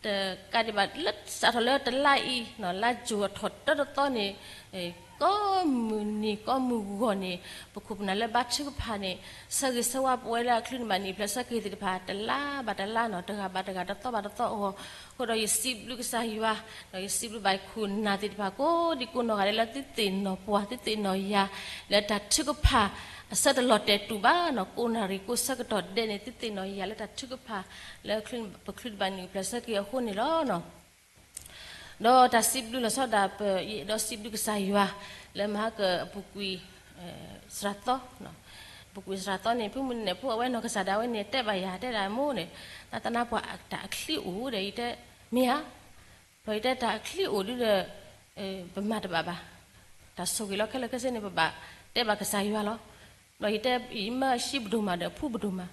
တကးဒံးဘၣ်လၢစးထီၣ်လၢတလါအံၤ လါယူၤအထီၣ်တၢတသီန့ၣ် ကိးမုၢ်နံၤကိးမုၢ်ဂီၤန့ၣ် ပခိၣ်ပနၢ်လၢဘါထုကဖၣ်န့ၣ် ဆၢဂ့ၤဆၢဝါပဝဲလၢအချုးန့ၢ်ဘၣ်နံၣ်ဖျၢၣ်ဆၢက့ၤသ့ၣ်တဖၣ် တလါဘၣ်တလါနီၤ တဂၤဘၣ်တဂၤ တသီဘၣ်တသီအဂီၢ်, အဃိဒီးယစံးဘျုးကစၢ်ယွၤ, ဒီးယစံးဘျုးဘၣ်ခိၣ်နၢ်သ့ၣ်တဖၣ် ကိးဒံကိးနီၢ်ဂၤဒဲးလၢသုသ့ၣ်နီၣ်ပှၤ သုသ့ၣ်နီၣ်ယၤ လၢတၢ်ထုကဖၣ် အဆၢတလီၤတဲာ်တူာ်ဘၣ်နီၤ ကိးနၣ်ရံၣ်ကိးဆၢကတီၢ်ဒဲးန့ၣ် သုသ့ၣ်နီၣ်ယၤလၢတၢ်ထုကဖၣ် လၢပချုးန့ၢ်ဘၣ်နံၣ်ဖျၢၣ်ဆၢက့ၤအဃိန့ၣ်လီၤ. ဒီးတၢ်စံးဘျုးလီၤဆီဒၣ်ပ ယအဲၣ်ဒိးစံးဘျုးကစၢ်ယွၤ လၢမၤဟါကပူၤကွံာ် စှၤသီ, ပူၤကွံာ်စှၤသီန့ၣ် ဖုမုၢ်နံၤဖိအဝဲနီၢ်ကစၢ်ဒၣ်ဝဲန့ၣ် တဲဘၣ်ယၤတဲဒၣ်မိၢ်န့ၣ် သးသနာ်ပှၤတၢ်အချံအိၣ်ဒီး ယတဲ မ့ၢ်ဧါ, ဒီးယတဲတၢ်အချံအိၣ်ဒုဒီး ပမၤတဘၣ်ဘၣ်, တၢ်ဆိၣ်ဂ့ၤလီၤခဲလၢာ်ခဲဆ့န့ၣ် ပဘၣ်တဲဘၣ်ကစၢ်ယွၤလီၤ. ဒီးယတဲ ယမၢအရှံပဒိၣ်မးဒီးအဖုပဒိၣ်မး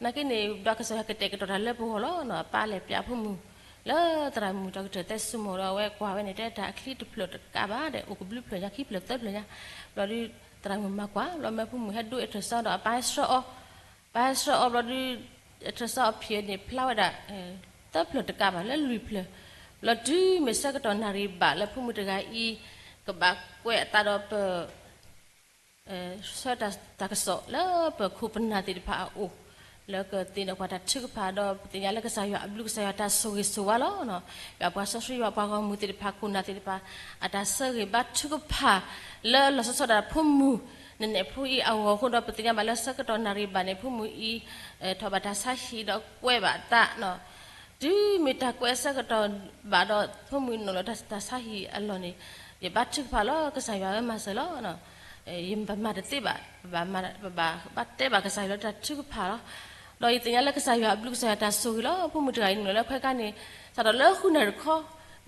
နာ်က့န့ၣ် ဒီးကစၢ်ယွၤကတဲာ်ကတီၤတၢ်လၢပဂီၢ်လီၤ. အပၢ်လဲၤပျးဖိမုၣ် လၢသရၣ်မုၣ်တၢ်ကတၢၢ်သဲစူမိၣ်ဒီး အဝဲကွၢ်ဝဲန့ၣ် တဲတၢ်အချံတဖျၢၣ်တကးဘၣ်ဒီး အိၣ်ကဘျုးဖျၢၣ်ညါ ခံဖျၢၣ်သၢဖျၢၣ်ညါ, ဘျီဒု သရၣ်မုၣ်မၤကွၢ် ဘျီမၢဖိမုၣ်ဟဲဒိးအထၢၣ်စီဒီး အပၢ်ဟဲဆှၢအီၤ, ပၢ်ဟဲဆှၢအီၤဘျီဒု အထၢၣ်စီအဖံးန့ၣ် ဖျါဝဲဒၣ် သၢဖျၢၣ်တကးဘၣ်လၢလွံၢ်ဖျၢၣ်, ဘျီတုၤမ့ၢ်ဆၢကတီၢ်နၣ်ရံၣ်ဘၣ်လၢဖိမုၣ်တဂၤအံၤ ကဘၣ်ကွဲးအသးဒီးပ ဆှၢတၢ်ကစီၣ်လၢပခိၣ်ပနၢ်သ့ၣ်တဖၣ်အအိၣ်, လၢကသ့ၣ်နီၣ်ပှၤတၢ်ထုကဖၣ်ဒီး ပသ့ၣ်ညါလၢကစၢ်ယွၤအဘျုးကစၢ်ယွၤတၢ်ဆိၣ်ဂ့ၤဆိၣ်ဝါလီၤ. ယွၤပှၤစီဆှံယွၤပှၤဂီၢ်မုၢ်သ့ၣ်တဖၣ် ခိၣ်နၢ်သ့ၣ်တဖၣ် အတၢ်ဆၢဂ့ၤဘါထုကဖၣ် လၢလီၤဆီဒၣ်တၢ်ဖိမုၣ် နနဲၣ်ဖိအံၤအဂီၢ်အဃိဒီး ပသ့ၣ်ညါဘၣ်လၢဆၢကတီၢ်နၣ်ရံၣ်ဘၣ်န့ၣ် ဖိမုၣ်အံၤ ထီၣ်ဘၣ်တၢ်ဆါဟံၣ်ဒီးကွဲးဘၣ်သး တုၤမ့ၢ်တၢ်ကွဲးဆၢကတီၢ်ဘၣ်ဒီး ဖိမုၣ်နီၣ်လီၤတၢ်ဆါဟံၣ်အလီၢ်န့ၣ် ယဘါထုကဖၣ်လီၤ ကစၢ်ယွၤဧၢမၤစၢၤလီၤ. ယပမၤတသ့ဘၣ်, ပဘၣ်တဲဘၣ်ကစၢ်ယွၤလၢတၢ်ထုကဖၣ်လီၤ. ဒီးယသ့ၣ်ညါလၢကစၢ်ယွၤအဘျုးကစၢ်ယွၤတၢ်ဆိၣ်ဂ့ၤလီၤ. ဖိမုၣ်တဂၤအံၤနီၣ်လီၤလၢခွဲးခါန့ၣ် စးထီၣ်လၢဃုနၣ်ရံၣ်တခီ,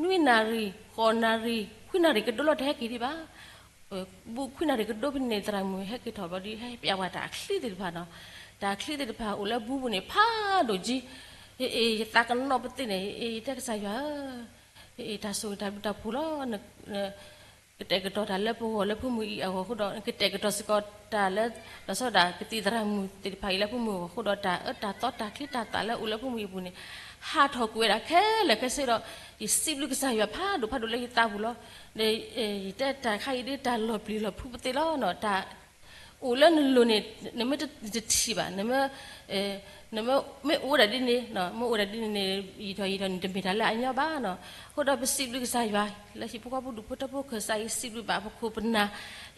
နွံနၣ်ရံၣ်, ဃိးနၣ်ရံၣ်, ခွံနၣ်ရံၣ်ကဒိလီၤတဟဲက့ၤဒံးဘၣ် ဘူးခွံနၣ်ရံၣ်ကဒိဖဲန့ၣ် သရၣ်မုၣ်ဟဲက့ၤထီၣ်ဘျီဒုး ဟဲပျးဝဲတၢ်အချံသ့ၣ်တဖၣ်နီၤ, တၢ်အချံသ့ၣ်တဖၣ်အိၣ်လၢဘူးပူၤန့ၣ် ဖးဒိၣ်ကံ, ယသးကနီၣ်ပသ့ၣ်န့ၣ် ယတဲကစၢ်ယွၤဧၢ, တၢ်ဆိၣ်ဂ့ၤတၢ်ဘျုးတၢ်ဖှိၣ်လီၤ. ကတဲာ်ကတီၤတၢ်လၢပဂီၢ်လၢဖိမုၣ်အံၤအဂီၢ်အဃိဒီး ကတဲာ်ကတီၤစ့ၢ်ကီးတၢ်လၢ လီၤဆီဒၣ်ကသံၣ်သရၣ်မုၣ်သ့ၣ်တဖၣ်အံၤလၢဖိမုၣ်အဂီၢ်အဃိဒီး တၢ်အၢတၢ်သီတၢ်ချံတၢ်သၣ်လၢအိၣ်လၢဖိမုၣ်အံၤအပူၤန့ၣ် ဟးထီၣ်ကွံာ်ဝဲဒၣ်ခဲလၢာ်ခဲဆ့ဒီး ယစံးဘျုးကစၢ်ယွၤဖးဒိၣ်ဖးဒိၣ်လၢယသးပူၤလီၤ. ယတဲတၢ်ခါအံၤဒ်တၢ်လီၤပျံၤလီၤဖုးပသ့ၣ်လီၤ. တၢ်အိၣ်လၢနလိၤန့ၣ် နမ့ၢ်တထံၣ်ဘၣ်, နမ့ၢ်အိၣ်ဒၣ်ဒ်န့ၣ်, မ့ၢ်အိၣ်ဒၣ်ဒ်န့ၣ်န့ၣ် ယံာ်ထီၣ်ယံာ်ထီၣ်န့ၣ် တမ့ၢ်တၢ်လၢအညီဘၣ်နီၤ. အဃိဒီးပစံးဘျုးကစၢ်ယွၤ လၢဟံၣ်ဖိဃီဖိဒူၣ်ဖိထၢဖိခၢၣ်စးအံၤ စံးဘျုးဘၣ်ပခိၣ်ပနၢ်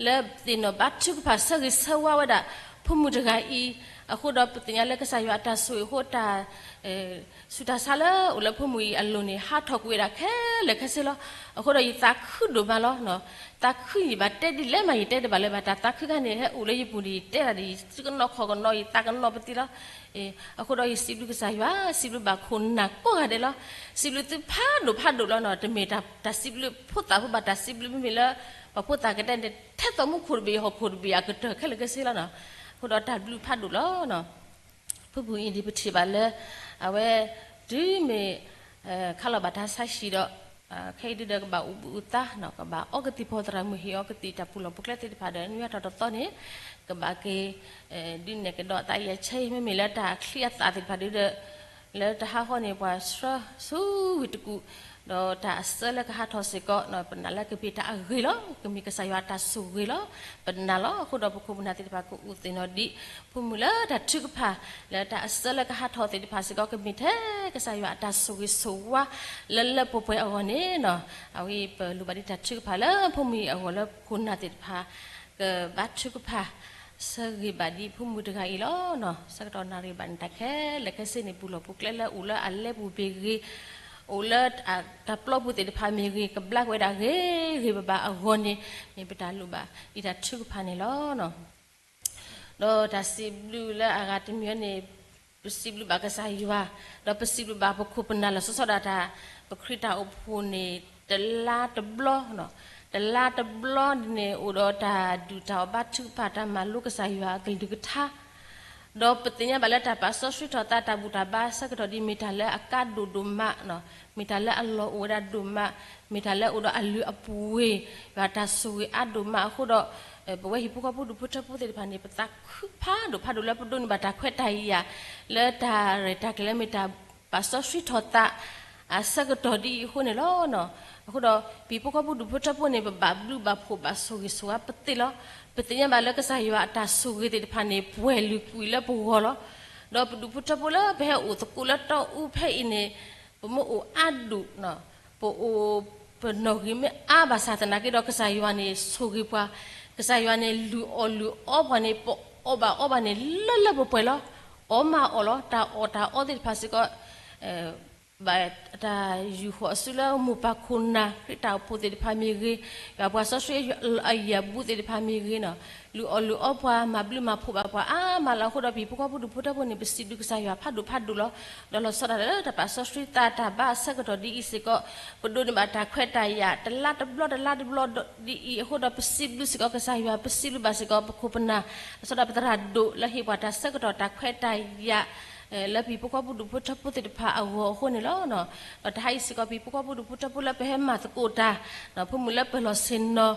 လၢသ့ၣ်နီၣ်ဘါထုကဖၣ်ဆၢဂ့ၤဆၢဝါဝဲဒၣ် ဖိမုၣ်တဂၤအံၤ, အဃိဒီးပသ့ၣ်ညါလၢကစၢ်ယွၤအတၢ်ဆိၣ်ဂ့ၤအဃိတၢ် ဆူးတၢ်ဆါလၢအိၣ်လၢဖိမုၣ်အံၤအလိၤန့ၣ် ဟးထီၣ်ကွံာ်ဝဲဒၣ်ခဲလၢာ်ခဲဆ့လီၤ. အဃိဒီးယသးခုဒိၣ်မးလီၤ. သးခုယဘၣ်တဲဒ်လဲၣ်မး ယတဲတဘၣ်လၢၤဘၣ် တၢ်သးခုခါန့ၣ် ဟဲအိၣ်လၢယပူၤန့ၣ် ယတဲဒၣ်ဒီး ယစုကနီၣ်ခီၣ်ကနီၣ် ယသးကနီၣ်ပသ့ၣ်လီၤ. အဃိဒီးယစံးဘျုးကစၢ်ယွၤ စံးဘျုးဘၣ်ခိၣ်နၢ်ကိးဂၤဒဲးလီၤ. စံးဘျုးသုဖးဒိၣ်ဖးဒိၣ်လီၤနီၤ. တမ့ၢ်တၢ်စံးဘျုးဖိသၣ်ဖိဘၣ် တၢ်စံးဘျုးမ့မ့ၢ်လၢ ပှၤဖိသၣ်ကတဲန့ၣ် ထဲသိးမူခိၣ်တဘ့ၣ် ဟီၣ်ခိၣ်တဘ့ၣ်အကတၢၢ်ခဲလၢာ်ခဲဆ့လီၤနီၤ. အဃိဒီးတၢ်ဘျုးဖးဒိၣ်လီၤ. ဖိမုၣ်အံၤဒ်ပထံၣ်ဘၣ်လၢ အဝဲ တုၤမ့ၢ် ခါလီၤဘၣ်တၢ်ဆါဟံၣ်ဒီး ခဲအံၤဒုဒီးကဘၣ်အိၣ်ဘှံးအိၣ်သါနီၤ ကဘၣ်အီကသံၣ်ဖီသရၣ်မုၣ်ဟ့ၣ်အီကသံၣ်တၢ်ပူၤလီၢ်ပူၤကျဲသ့ၣ်တဖၣ်ဒီး နွံအါထီၣ်တသီန့ၣ် ကဘၣ်က့ၤ ဒုးနဲၣ်ကဒီးသးအံၤအဆၢအံၤ မ့မ့ၢ်လၢတၢ်အချံအသၣ်သ့ၣ်တဖၣ်ဒုဒီး လၢတဟးဃီန့ၣ် ပှၤဆှၢဆူဝံၤတကူၣ် ဒီးတၢ်အစၢလၢကဟးထီၣ်စ့ၢ်ကီး ပနာ်လၢကမ့ၢ်တၢ်အဂ့ၤလီၤ. ကမ့ၢ်ကစၢ်ယွၤအတၢ်ဆိၣ်ဂ့ၤလီၤ. ပနာ်လီၤ. အဃိဒီးပခိၣ်ပနၢ်သ့ၣ်တဖၣ်ကအိၣ်သ့ၣ်နီၣ်ဒံး ဖိမုၣ်လၢတၢ်ထုကဖၣ် လၢတၢ်အစၢလၢကဟးထီၣ်သ့ၣ်တဖၣ်စ့ၢ်ကီး ကမ့ၢ်ထဲကစၢ်ယွၤအတၢ်ဆိၣ်ဂ့ၤဆိၣ်ဝါ လၢလၢပှဲၤပှဲၤအဂီၢ်န့ၣ်နီၤ အဝဲပလိၣ်ဘၣ်ဒ်တၢ်ထုကဖၣ်လၢဖိမုၣ်အံၤအဂီၢ်လၢခိၣ်နၢ်သ့ၣ်တဖၣ် ကဘါထုကဖၣ် ဆၢဂ့ၤဘၣ်ဒ်ဖိမုၣ်တဂၤအံၤလီၤ. ဆၢကတီၢ်နၣ်ရံၣ်ဘၣ်န့ၣ် တၢ်ခဲလၢာ်ခဲဆ့န့ၣ် ပူၤလီၢ်ပူၤကျဲလၢအိၣ်လၢအလဲပူၤမ့ၢ်ဂ့ၤ, အိၣ်လၢတၢ်ပျီပူၤသ့ၣ်တဖၣ်မ့ၢ်ဂ့ၤ, ကဘျါကွံာ်ဝဲဒၣ်ဂ့ၤဂ့ၤဘၣ်ဘၣ်အဂီၢ်န့ၣ် မ့ၢ်ပတၢ်လိၣ်ဘၣ်ဒ်တၢ်ထုကဖၣ်န့ၣ်လီၤ. ဒီးတၢ်စံးဘျုးလၢအဂၤတမံၤန့ၣ် ပစံးဘျုးဘၣ်ကစၢ်ယွၤ, ဒီးပစံးဘျုးဘၣ်ပခိၣ်ပနၢ်လီၤဆီဒၣ်တၢ် ပခရံာ်တၢ်အိၣ်ဖှိၣ်န့ၣ် တလါတဘျီ, တလါတဘျီန့ၣ် အိၣ်ဒီးတၢ်ဒုၣ်တၢ်အီၣ်ဘါထုကဖၣ် တၢ်မၤလိကစၢ်ယွၤအကလုၢ်ကထါ ဒီးပသ့ၣ်ညါဘၣ်လၢတၢ်ပာ်စီဆှံထီၣ်သးတၢ်ဘူၣ်တၢ်ဘါဆၢကတီၢ်ဒ် မ့ၢ်တၢ်လၢအကါဒိၣ်ဒိၣ်မး, မ့ၢ်တၢ်လၢအလီၢ်အိၣ်ဝဲဒၣ်ဒိၣ်မး, မ့ၢ်တၢ်လၢအိၣ်ဒီးအလုၢ်အပှ့ၤ, ယွၤတၢ်ဆိၣ်ဂ့ၤအါဒိၣ်မးအဃိဒီး ပဝဲဟံၣ်ဖိဃီဖိဒူၣ်ဖိထၢဖိသ့ၣ်တဖၣ်န့ၣ် ပသးခုဖးဒိၣ်ဖးဒိၣ်လၢပဒိးန့ၢ်ဘၣ်တၢ်ခွဲးတၢ်ယာ် လၢတၢ်ရဲၣ်တၢ်ကျဲၤလၢမ့ၢ်တၢ်ပာ်စီဆှံထီၣ်သး အဆၢကတီၢ်ဒ်အံၤအဃိန့ၣ်လီၤ. အဃိဒီး ပဟံၣ်ဖိဃီဖိဒူၣ်ဖိထၢဖိန့ၣ် ပဘၣ်ဘျုးဘၣ်ဖှိၣ်ဘၣ်ဆိၣ်ဂ့ၤဆိၣ်ဝါပသ့လီၤ. ပသ့ၣ်ညါဘၣ်လၢကစၢ်ယွၤအတၢ်ဆိၣ်ဂ့ၤသ့ၣ်တဖၣ်န့ၣ် ပှဲၤလုာ်ကွံာ်လၢပဂီၢ်လီၤ. ဒီးပဒူၣ်ဖိထၢဖိလၢပဟဲအိၣ်သကိးလၢတီအူဖဲအံၤန့ၣ် ပမ့ၢ်အိၣ်အါဒူၣ် ပအိၣ် ပနီၣ်ဂံၢ်မ့ၢ်အါဘၣ်ဆၣ်သနာ်က့ဒီး ကစၢ်ယွၤန့ၣ်ဆိၣ်ဂ့ၤပှၤ, ကစၢ်ယွၤန့ၣ်လုၢ်အီၣ်လုၢ်အီပှၤန့ၣ် ပအီၣ်ဘၣ်အီဘၣ်န့ၣ် လၢလၢပှဲၤပှဲၤလီၤ. အီၣ်မးအီၣ်လီၤ. တၢ်အီၣ်တၢ်အီသ့ၣ်တဖၣ်စ့ၢ်ကီး ဘၣ်တၢ်ယူာ်ဃီၤအစုလၢမိၢ်ပၢ်ခိၣ်နၢ် ခရံာ်တၢ်အိၣ်ဖှိၣ်သ့ၣ်တဖၣ်မ့ၢ်ဂ့ၤ, ယွၤပှၤစီဆှံအယံၤအဘူးသ့ၣ်တဖၣ်မ့ၢ်ဂ့ၤန့ၣ် လုၢ်အီၣ်လုၢ်အီပှၤ မၤဘျုးမၤဖှိၣ်ဘၣ်ပှၤအါမးလီၤ. အဃိဒီးပဟံၣ်ဖိဃီဖိဒူၣ်ဖိထၢဖိန့ၣ် ပစံးဘျုးကစၢ်ယွၤဖးဒိၣ်ဖးဒိၣ်လီၤ. ဒီးလီၤဆီဒၣ်တၢ်လၢတၢ်ပာ်စီဆှံသးတၢ်ဘါအဆၢကတီၢ်ဒ်အံၤစ့ၢ်ကီး ပဒိးန့ၢ်ဘၣ်တၢ်ခွဲးတၢ်ယာ်တလါတဘျီတလါတဘျီဒ်အံၤအဃိဒီး ပစံးဘျုးစ့ၢ်ကီးကစၢ်ယွၤ ပစံးဘျုးဘၣ်စ့ၢ်ကီးပခိၣ်ပနၢ် လီၤဆီဒၣ်တၢ်ပသရၣ်ဒိၣ်လၢဟ့ၣ်ပှၤတၢ်ဆၢကတီၢ်တၢ်ခွဲးတၢ်ယာ် လၢပဟံၣ်ဖိဃီဖိဒူၣ်ဖိထၢဖိသ့ၣ်တဖၣ်အဂီၢ်အဃိန့ၣ်လီၤ. ဒီးတဟါအံၤစ့ၢ်ကီး ပဟံၣ်ဖိဃီဖိဒူၣ်ဖိထၢဖိလၢပဟဲမၤသကိးတၢ် ဒီးဖိမုၣ်လၢပလီၢ်ဆ့ၣ်နီၤ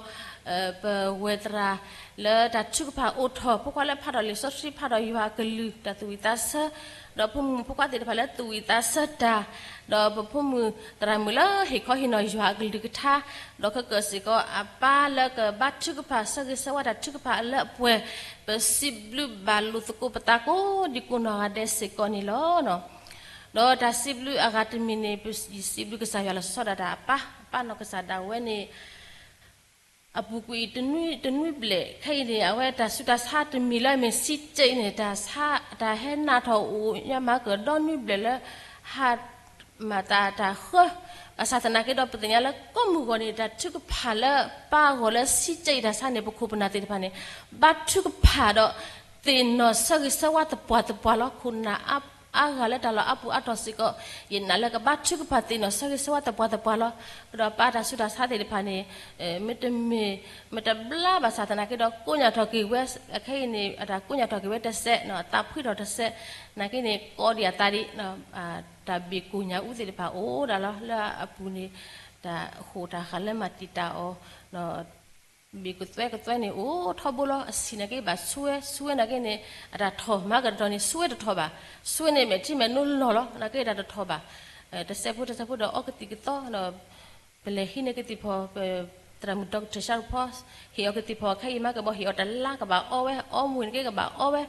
ပဝဲသရၣ်လၢတၢ်ထုကဖၣ်အိၣ်ထီၣ် ဖိခွါလၢဖးထီၣ်လံာ်စီဆှံ ဖးထီၣ်ယွၤအကလုၢ် တၢ်သူၣ်ဝံၣ်သးဆၢ ဒီးဖိမုၣ်ဖိခွါသ့ၣ်တဖၣ်လၢသူၣ်ဝံၣ်သးဆၢတၢ် ဒီးပဖိမုၣ်သရၣ်မုၣ်လၢဟ့ၣ်ခီဟ့ၣ်နီၤယွၤအကလုၢ်ကထါ ဒီးခဲကၢၣ်စ့ၢ်ကီးအပၢ်လၢကဘါထုကဖၣ်ဆၢဂ့ၤဆၢဝါတၢ်ထုကဖၣ်လၢအပှဲၤ ပစံးဘျုးဘၣ်လိာ်သကိးပသးကိးဒံကိးနီၢ်ဂၤဒဲးစ့ၢ်ကီးန့ၣ်လီၤ. ဒီးတၢ်စံးဘျုးအဂၤတမံၤန့ၣ် ယစံးဘျုးကစၢ်ယွၤလီၤဆီဒၣ်တၢ်အပၢ် အပၢ်နီၢ်ကစၢ်ဒၣ်ဝဲန့ၣ် အပူၤကွံာ်တနွံဘျဲၣ်ခဲအံၤန့ၣ် အဝဲတၢ်ဆူးတၢ်ဆါတမံၤလၢအမ့ၢ်စံးကဲးအံၤန့ၣ် တၢ်ဟဲနးထီၣ်အိၣ်ညါမၤကဒီနွံဘျဲၣ်လၢ ဟးမၤသးတၢ်ဃၢ ဘၣ်ဆၣ်သနာ်က့ဒီး ပသ့ၣ်ညါလၢကိးမုၢ်ဂီၤန့ၣ် တၢ်ထုကဖၣ်လၢပၢ်အဂီၢ်လၢစံးကဲးအံၤတၢ်ဆါန့ၣ် ပခိၣ်ပနၢ်သ့ၣ်တဖၣ်န့ၣ် ဘါထုကဖၣ်ဒီး သ့ၣ်နီၣ်ဆၢဂ့ၤဆၢဝါသပှၢ်သပှၢ်လီၤ. ခိၣ်နၢ်အါဂၤလၢတၢ်လီၢ်အါပူၤအါတီၢ်စ့ၢ်ကီး ယနာ်လၢကဘါထုကဖၣ်သ့ၣ်နီၣ်ဆၢဂ့ၤဆၢဝါသပှၢ်သပှၢ်လီၤ. ဒီးပၢ်တၢ်ဆူးတၢ်ဆါသ့ၣ်တဖၣ်န့ၣ် မ့တမ့ၢ် မ့ၢ်တဘျါဘၣ်ဆၣ်သနာ်က့ဒီး ကိးညါထီၣ်က့ၤဝဲ အခဲအံၤန့ၣ် အတၢ်ကိးညါထီၣ်က့ၤဝဲတစဲး အသးဖှံထီၣ်တစဲး နာ်က့န့ၣ် ကိးဒံးအသးဒံး တၢ်ဘ့ၣ်ကိၢ်ညါအူသ့ၣ်တဖၣ်အိၣ်ဒၣ်လီၤ. လၢအပူၤန့ၣ် တၢ်ဃိၣ်တၢ်ဃးလၢမၤတံာ်တာ်အီၤ ဘ့ၣ်ကသွဲကသွဲန့ၣ် အိၣ်ထီဘိလီၤ. အဆံးနာ်က့ဘၣ်ဆူဝဲ ဆူဝဲနာ်က့န့ၣ် အတၢ်ထီၣ်မၤကဒီးန့ၣ် ဆူဝဲတထီၣ်ဘၣ်. ဆူဝဲန့ၣ် မဲာ်ထံမဲာ်နိလီၢ်လီၤ. နာ်က့တၢ်တထီၣ်ဘၣ်. တစဲးဖိတစဲးဖိဒီးအီကသံၣ်ကသီဒီး ပလဲၤဟံးန့ၢ်ကသံၣ်ဖီၣ် ပသရၣ်မုၣ် doctor ဆၣ်ရူဖီ ဟ့ၣ်အီၤကသံၣ်ဖီၣ်ခဲအံၤမၤကဘီ ဟ့ၣ်အီၤတလါကဘၣ်အီဝဲ အီမူၤန့ၣ်က့ကဘၣ်အီဝဲ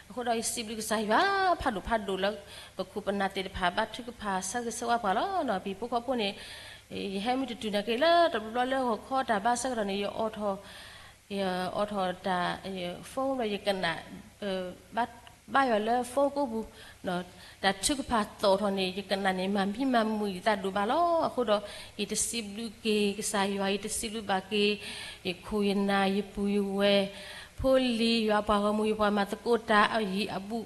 အဃိဒီးယစံးဘျုးကစၢ်ယွၤဖးဒိၣ်ဖးဒိၣ်လၢ ပခိၣ်ပနၢ်သ့ၣ်တဖၣ်ဘါထုကဖၣ်ဆၢဂ့ၤဆၢဝါပှၤလီၤ. ပဟံၣ်ဖိဃီဖိန့ၣ် ယဟဲမ့ၢ်တတုၤနာ်က့လၢတဘျီဘျီလၢဂီၤခီတၢ်ဘါဆၢကတီၢ်န့ၣ် ယအိးထီၣ် ယအိးထီၣ်တၢ် phone ဒီးယကနၣ် ဘါယွၤလၢ phone ကိးပူၤ တၢ်ထုကဖၣ်သီၣ်ထီၣ်န့ၣ် ယကနၣ်န့ၣ် မၤမံမၤမုာ်ယသးဒိၣ်မးလီၤ. အဃိဒီး ယတစံးဘျုးက့ၤကစၢ်ယွၤ ယတစံးဘျုးဘၣ်က့ၤ ယခိၣ်ယနၢ် ယပုၢ်ယဝဲၢ် ဖိလံၤ ယွၤပှၤဂီၢ်မုၢ် ယပှၤမၤသကိးတၢ်အယံၤအဘူး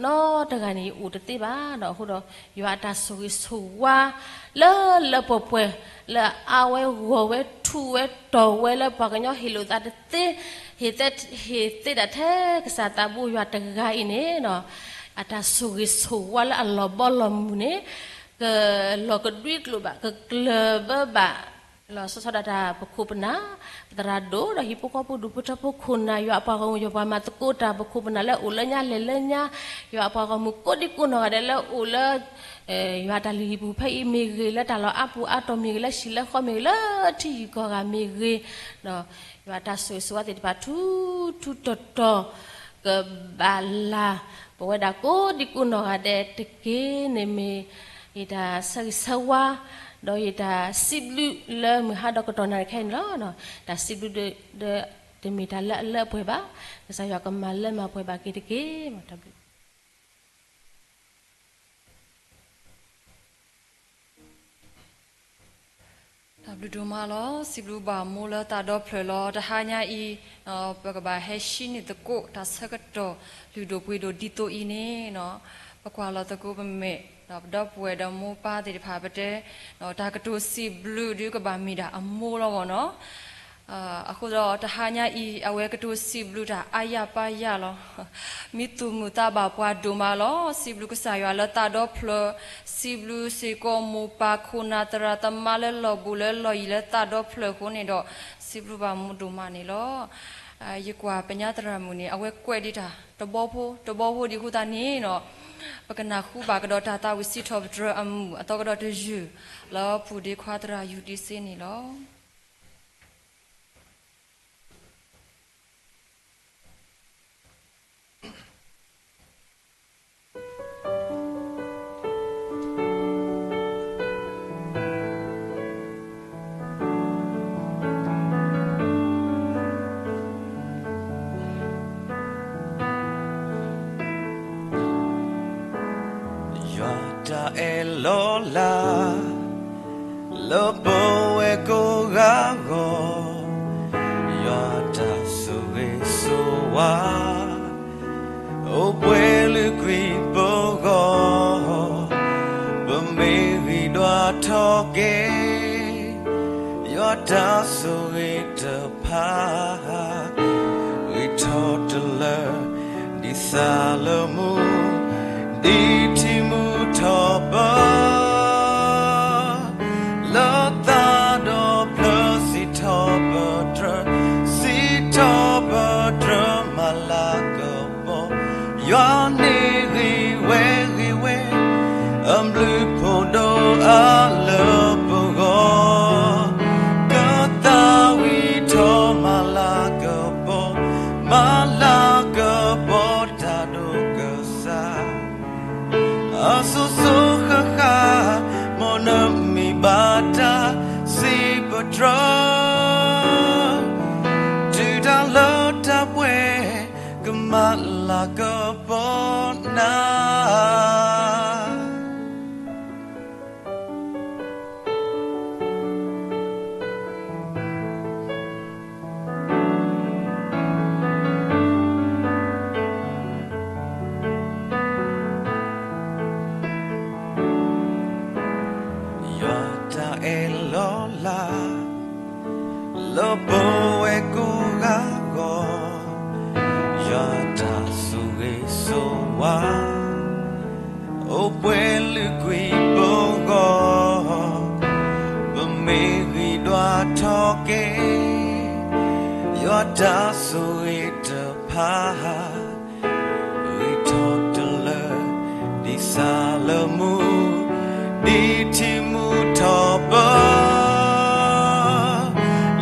နီတဂၤန့ၣ် ယအိၣ်တသ့ဘၣ်ဒီး အဃိဒီး ယွၤအတၢ်ဆိၣ်ဂ့ၤဆိၣ်ဝါ လၢလၢပှဲၤပှဲၤ လၢအါဝဲဂီၢ်ဝဲထူးဝဲတီၤဝဲလၢပှၤကညီဟ့ၣ်လိာ်သးတသ့ ဟ့ၣ်သ့ ဟ့ၣ်သ့ဒၣ်ထဲကစၢ်သးဘိယွၤတဂၤအံၤန့ၣ် အတၢ်ဆိၣ်ဂ့ၤဆိၣ်ဝါလၢအလီၤဘီလီၤမုၢ်န့ၣ် ကလီၤကဒွံကျိာ်ဘၣ် ကကျၢၤဘၢဘၣ် လီၤဆီဒၣ်တၢ်ပခိၣ်ပနၢ် ပသရၣ်ဒိၣ်ဒီးဟံၣ်ဖိဃီဖိဒူၣ်ဖိထၢဖိခိၣ်နၢ် ယွၤအပှၤဂီၢ်မုၢ် ယွၤပှၤမၤသကိးတၢ် ပခိၣ်ပနၢ်လၢအိၣ်လၢညါလဲၤလၢညါ ယွၤအပှၤဂီၢ်မုၢ်ကိးဒံကိးနီၢ်ဂၤဒဲးလၢအိၣ်လၢ ယွၤတၢ်လုၢ်ဟံၣ်ပူၤဖဲအံၤမ့ၢ်ဂ့ၤ လၢတၢ်လီၢ်အါပူၤအါတီၢ်မ့ၢ်ဂ့ၤ လၢဟံၣ်လၢဃီမ့ၢ်ဂ့ၤ လၢထံယံၤကီၢ်ဂၤမ့ၢ်ဂ့ၤ ယွၤတၢ်ဆိၣ်ဂ့ၤဆိၣ်ဝါသ့ၣ်တဖၣ်ထူထူတီၤတီၤ ကဘၣ်လၢ် ပဝဲဒၣ်ကိးဒံကိးနီၢ်ဂၤဒဲးတက့ၢ်န့ၣ်မ့ၢ် ယတၢ်ဆၢဂ့ၤဆၢဝါ ဒီးယတၢ်စံးဘျုးလၢမုၢ်ဟါဒီးကတီၢ်နၣ်ရံၣ်ခဲအံၤန့ၣ်လီၤ. တၢ်စံးဘျုးဒီး တမ့ၢ်တၢ်လၢအလၢအပှဲၤဘၣ်. ကစၢ်ယွၤကမၤလၢမၤပှဲၤဘၣ်က့ၤတက့ၢ်. တၢ်ဘျုးဒိၣ်မးလီၤ. စံးဘျုးဘၣ်မိၢ်လၢသးဒီဖျၢၣ်လီၤ. တဟါညါအံၤ ပကဘၣ်ဟဲဟံးန့ၢ်သကိးတၢ်ဆၢကတီၢ်လုၢ်ဒိၣ်ပှ့ၤဒိၣ်ဒ်သိးအံၤန့ၣ် ပကွၢ်လီၤသကိးပမဲာ် ဒီးပဒီပုၢ်ဝဲၢ်ဒီးမိၢ်ပၢ်သ့ၣ်တဖၣ်ပတဲ တၢ်ကတိၤစံးဘျုးဒုးကဘၣ်မ့ၢ်ဒၣ်အမိၢ်လီၤမ့ၢ်နီၤ. အဃိဒီးတဟါညါအံၤ အဝဲကတိၤစံးဘျုးတၢ်အါယၢ်ပါယၢ်လီၤ. မံသူၣ်မုာ်သးဘၣ်ပှၤဒိၣ်မးလီၤ. စံးဘျုးကစၢ်ယွၤလၢသးဒီဖျၢၣ်, စံးဘျုးစ့ၢ်ကီးမိၢ်ပၢ်ခိၣ်နၢ်သရၣ်သမါလၢလီၢ်ဘူးလၢလီၢ်ယံၤလၢသးဒီဖျၢၣ်အဃိန့ၣ်ဒီး စံးဘျုးဘၣ်မိၢ်ဒိၣ်မးန့ၣ်လီၤ. ယကွၢ်ပညါသရၣ်မုၣ်န့ၣ် အဝဲကွဲးဒံးတၢ်တဘီဖိ တဘီဖိဒံးအဃိသတးန့ၣ်နီၤ ပကနၢ်ဟူဘၣ်ကဒီးတၢ်သးဝံၣ်စံးထီၣ်ပတြၢၤအမုာ်အသီကဒီးတယုၢ် လၢပူၤဒ့ခွါသရၣ်ယူၢ်တံစ့န့ၣ်လီၤ. ယွၤတၢ်အဲၣ်လီၤလး လၢပဝဲကိးဂၤအဂီၢ်, ယွၤတၢ်ဆိၣ်ဂ့ၤဆိၣ်ဝါ အိၣ်ပှဲၤလုာ်ကွံာ်ပဂီၢ်, ပမ့ၢ်ဂံၢ်ဒွးထီၣ်က့ၤ ယွၤတၢ်ဆိၣ်ဂ့ၤတဖၣ် ဂံၢ်ထီၣ်တလၢ ဒ်သးလၢမူ ဒ်ထံမူထီၣ်ပၢ လၢသးဒီဖျၢၣ်စံးထီၣ်ပတြၢၤ, စံးထီၣ်ပတြၢၤမၤလၤကပီၤ, ယွၤန့ၣ်ဂ့ၤဝဲဂ့ၤဝဲ အဘျုးဖှိၣ်ဒိၣ်အါလၢပဂီၢ်, ကသးဝံၣ်ထီၣ်မၤလၤကပီၤ, မၤလၤကပီၤတၢ်ဒိၣ်ကစၢ် အစိၤစိၤဃၣ်ဃၣ် မ်နမံၤဘၣ်တၢ်စံးပတြၢၤ, တုၤတၢ်လၢတၢ်ပှဲၤ ကမၤလၤကပီၤနၤ. ယွၤတၢ်အဲၣ်လီၤလး လၢပဝဲကိးဂၤအဂီၢ်, ယွၤတၢ်ဆိၣ်ဂ့ၤဆိၣ်ဝါ အိၣ်ပှဲၤလုာ်ကွံာ်ပဂီၢ်, ပမ့ၢ်ဂံၢ်ဒွးထီၣ်က့ၤ ယွၤတၢ်ဆိၣ်ဂ့ၤတဖၣ် ဂံၢ်ထီၣ်တလၢ ဒ်သးလၢမူ ဒ်ထံမူထီၣ်ပၢ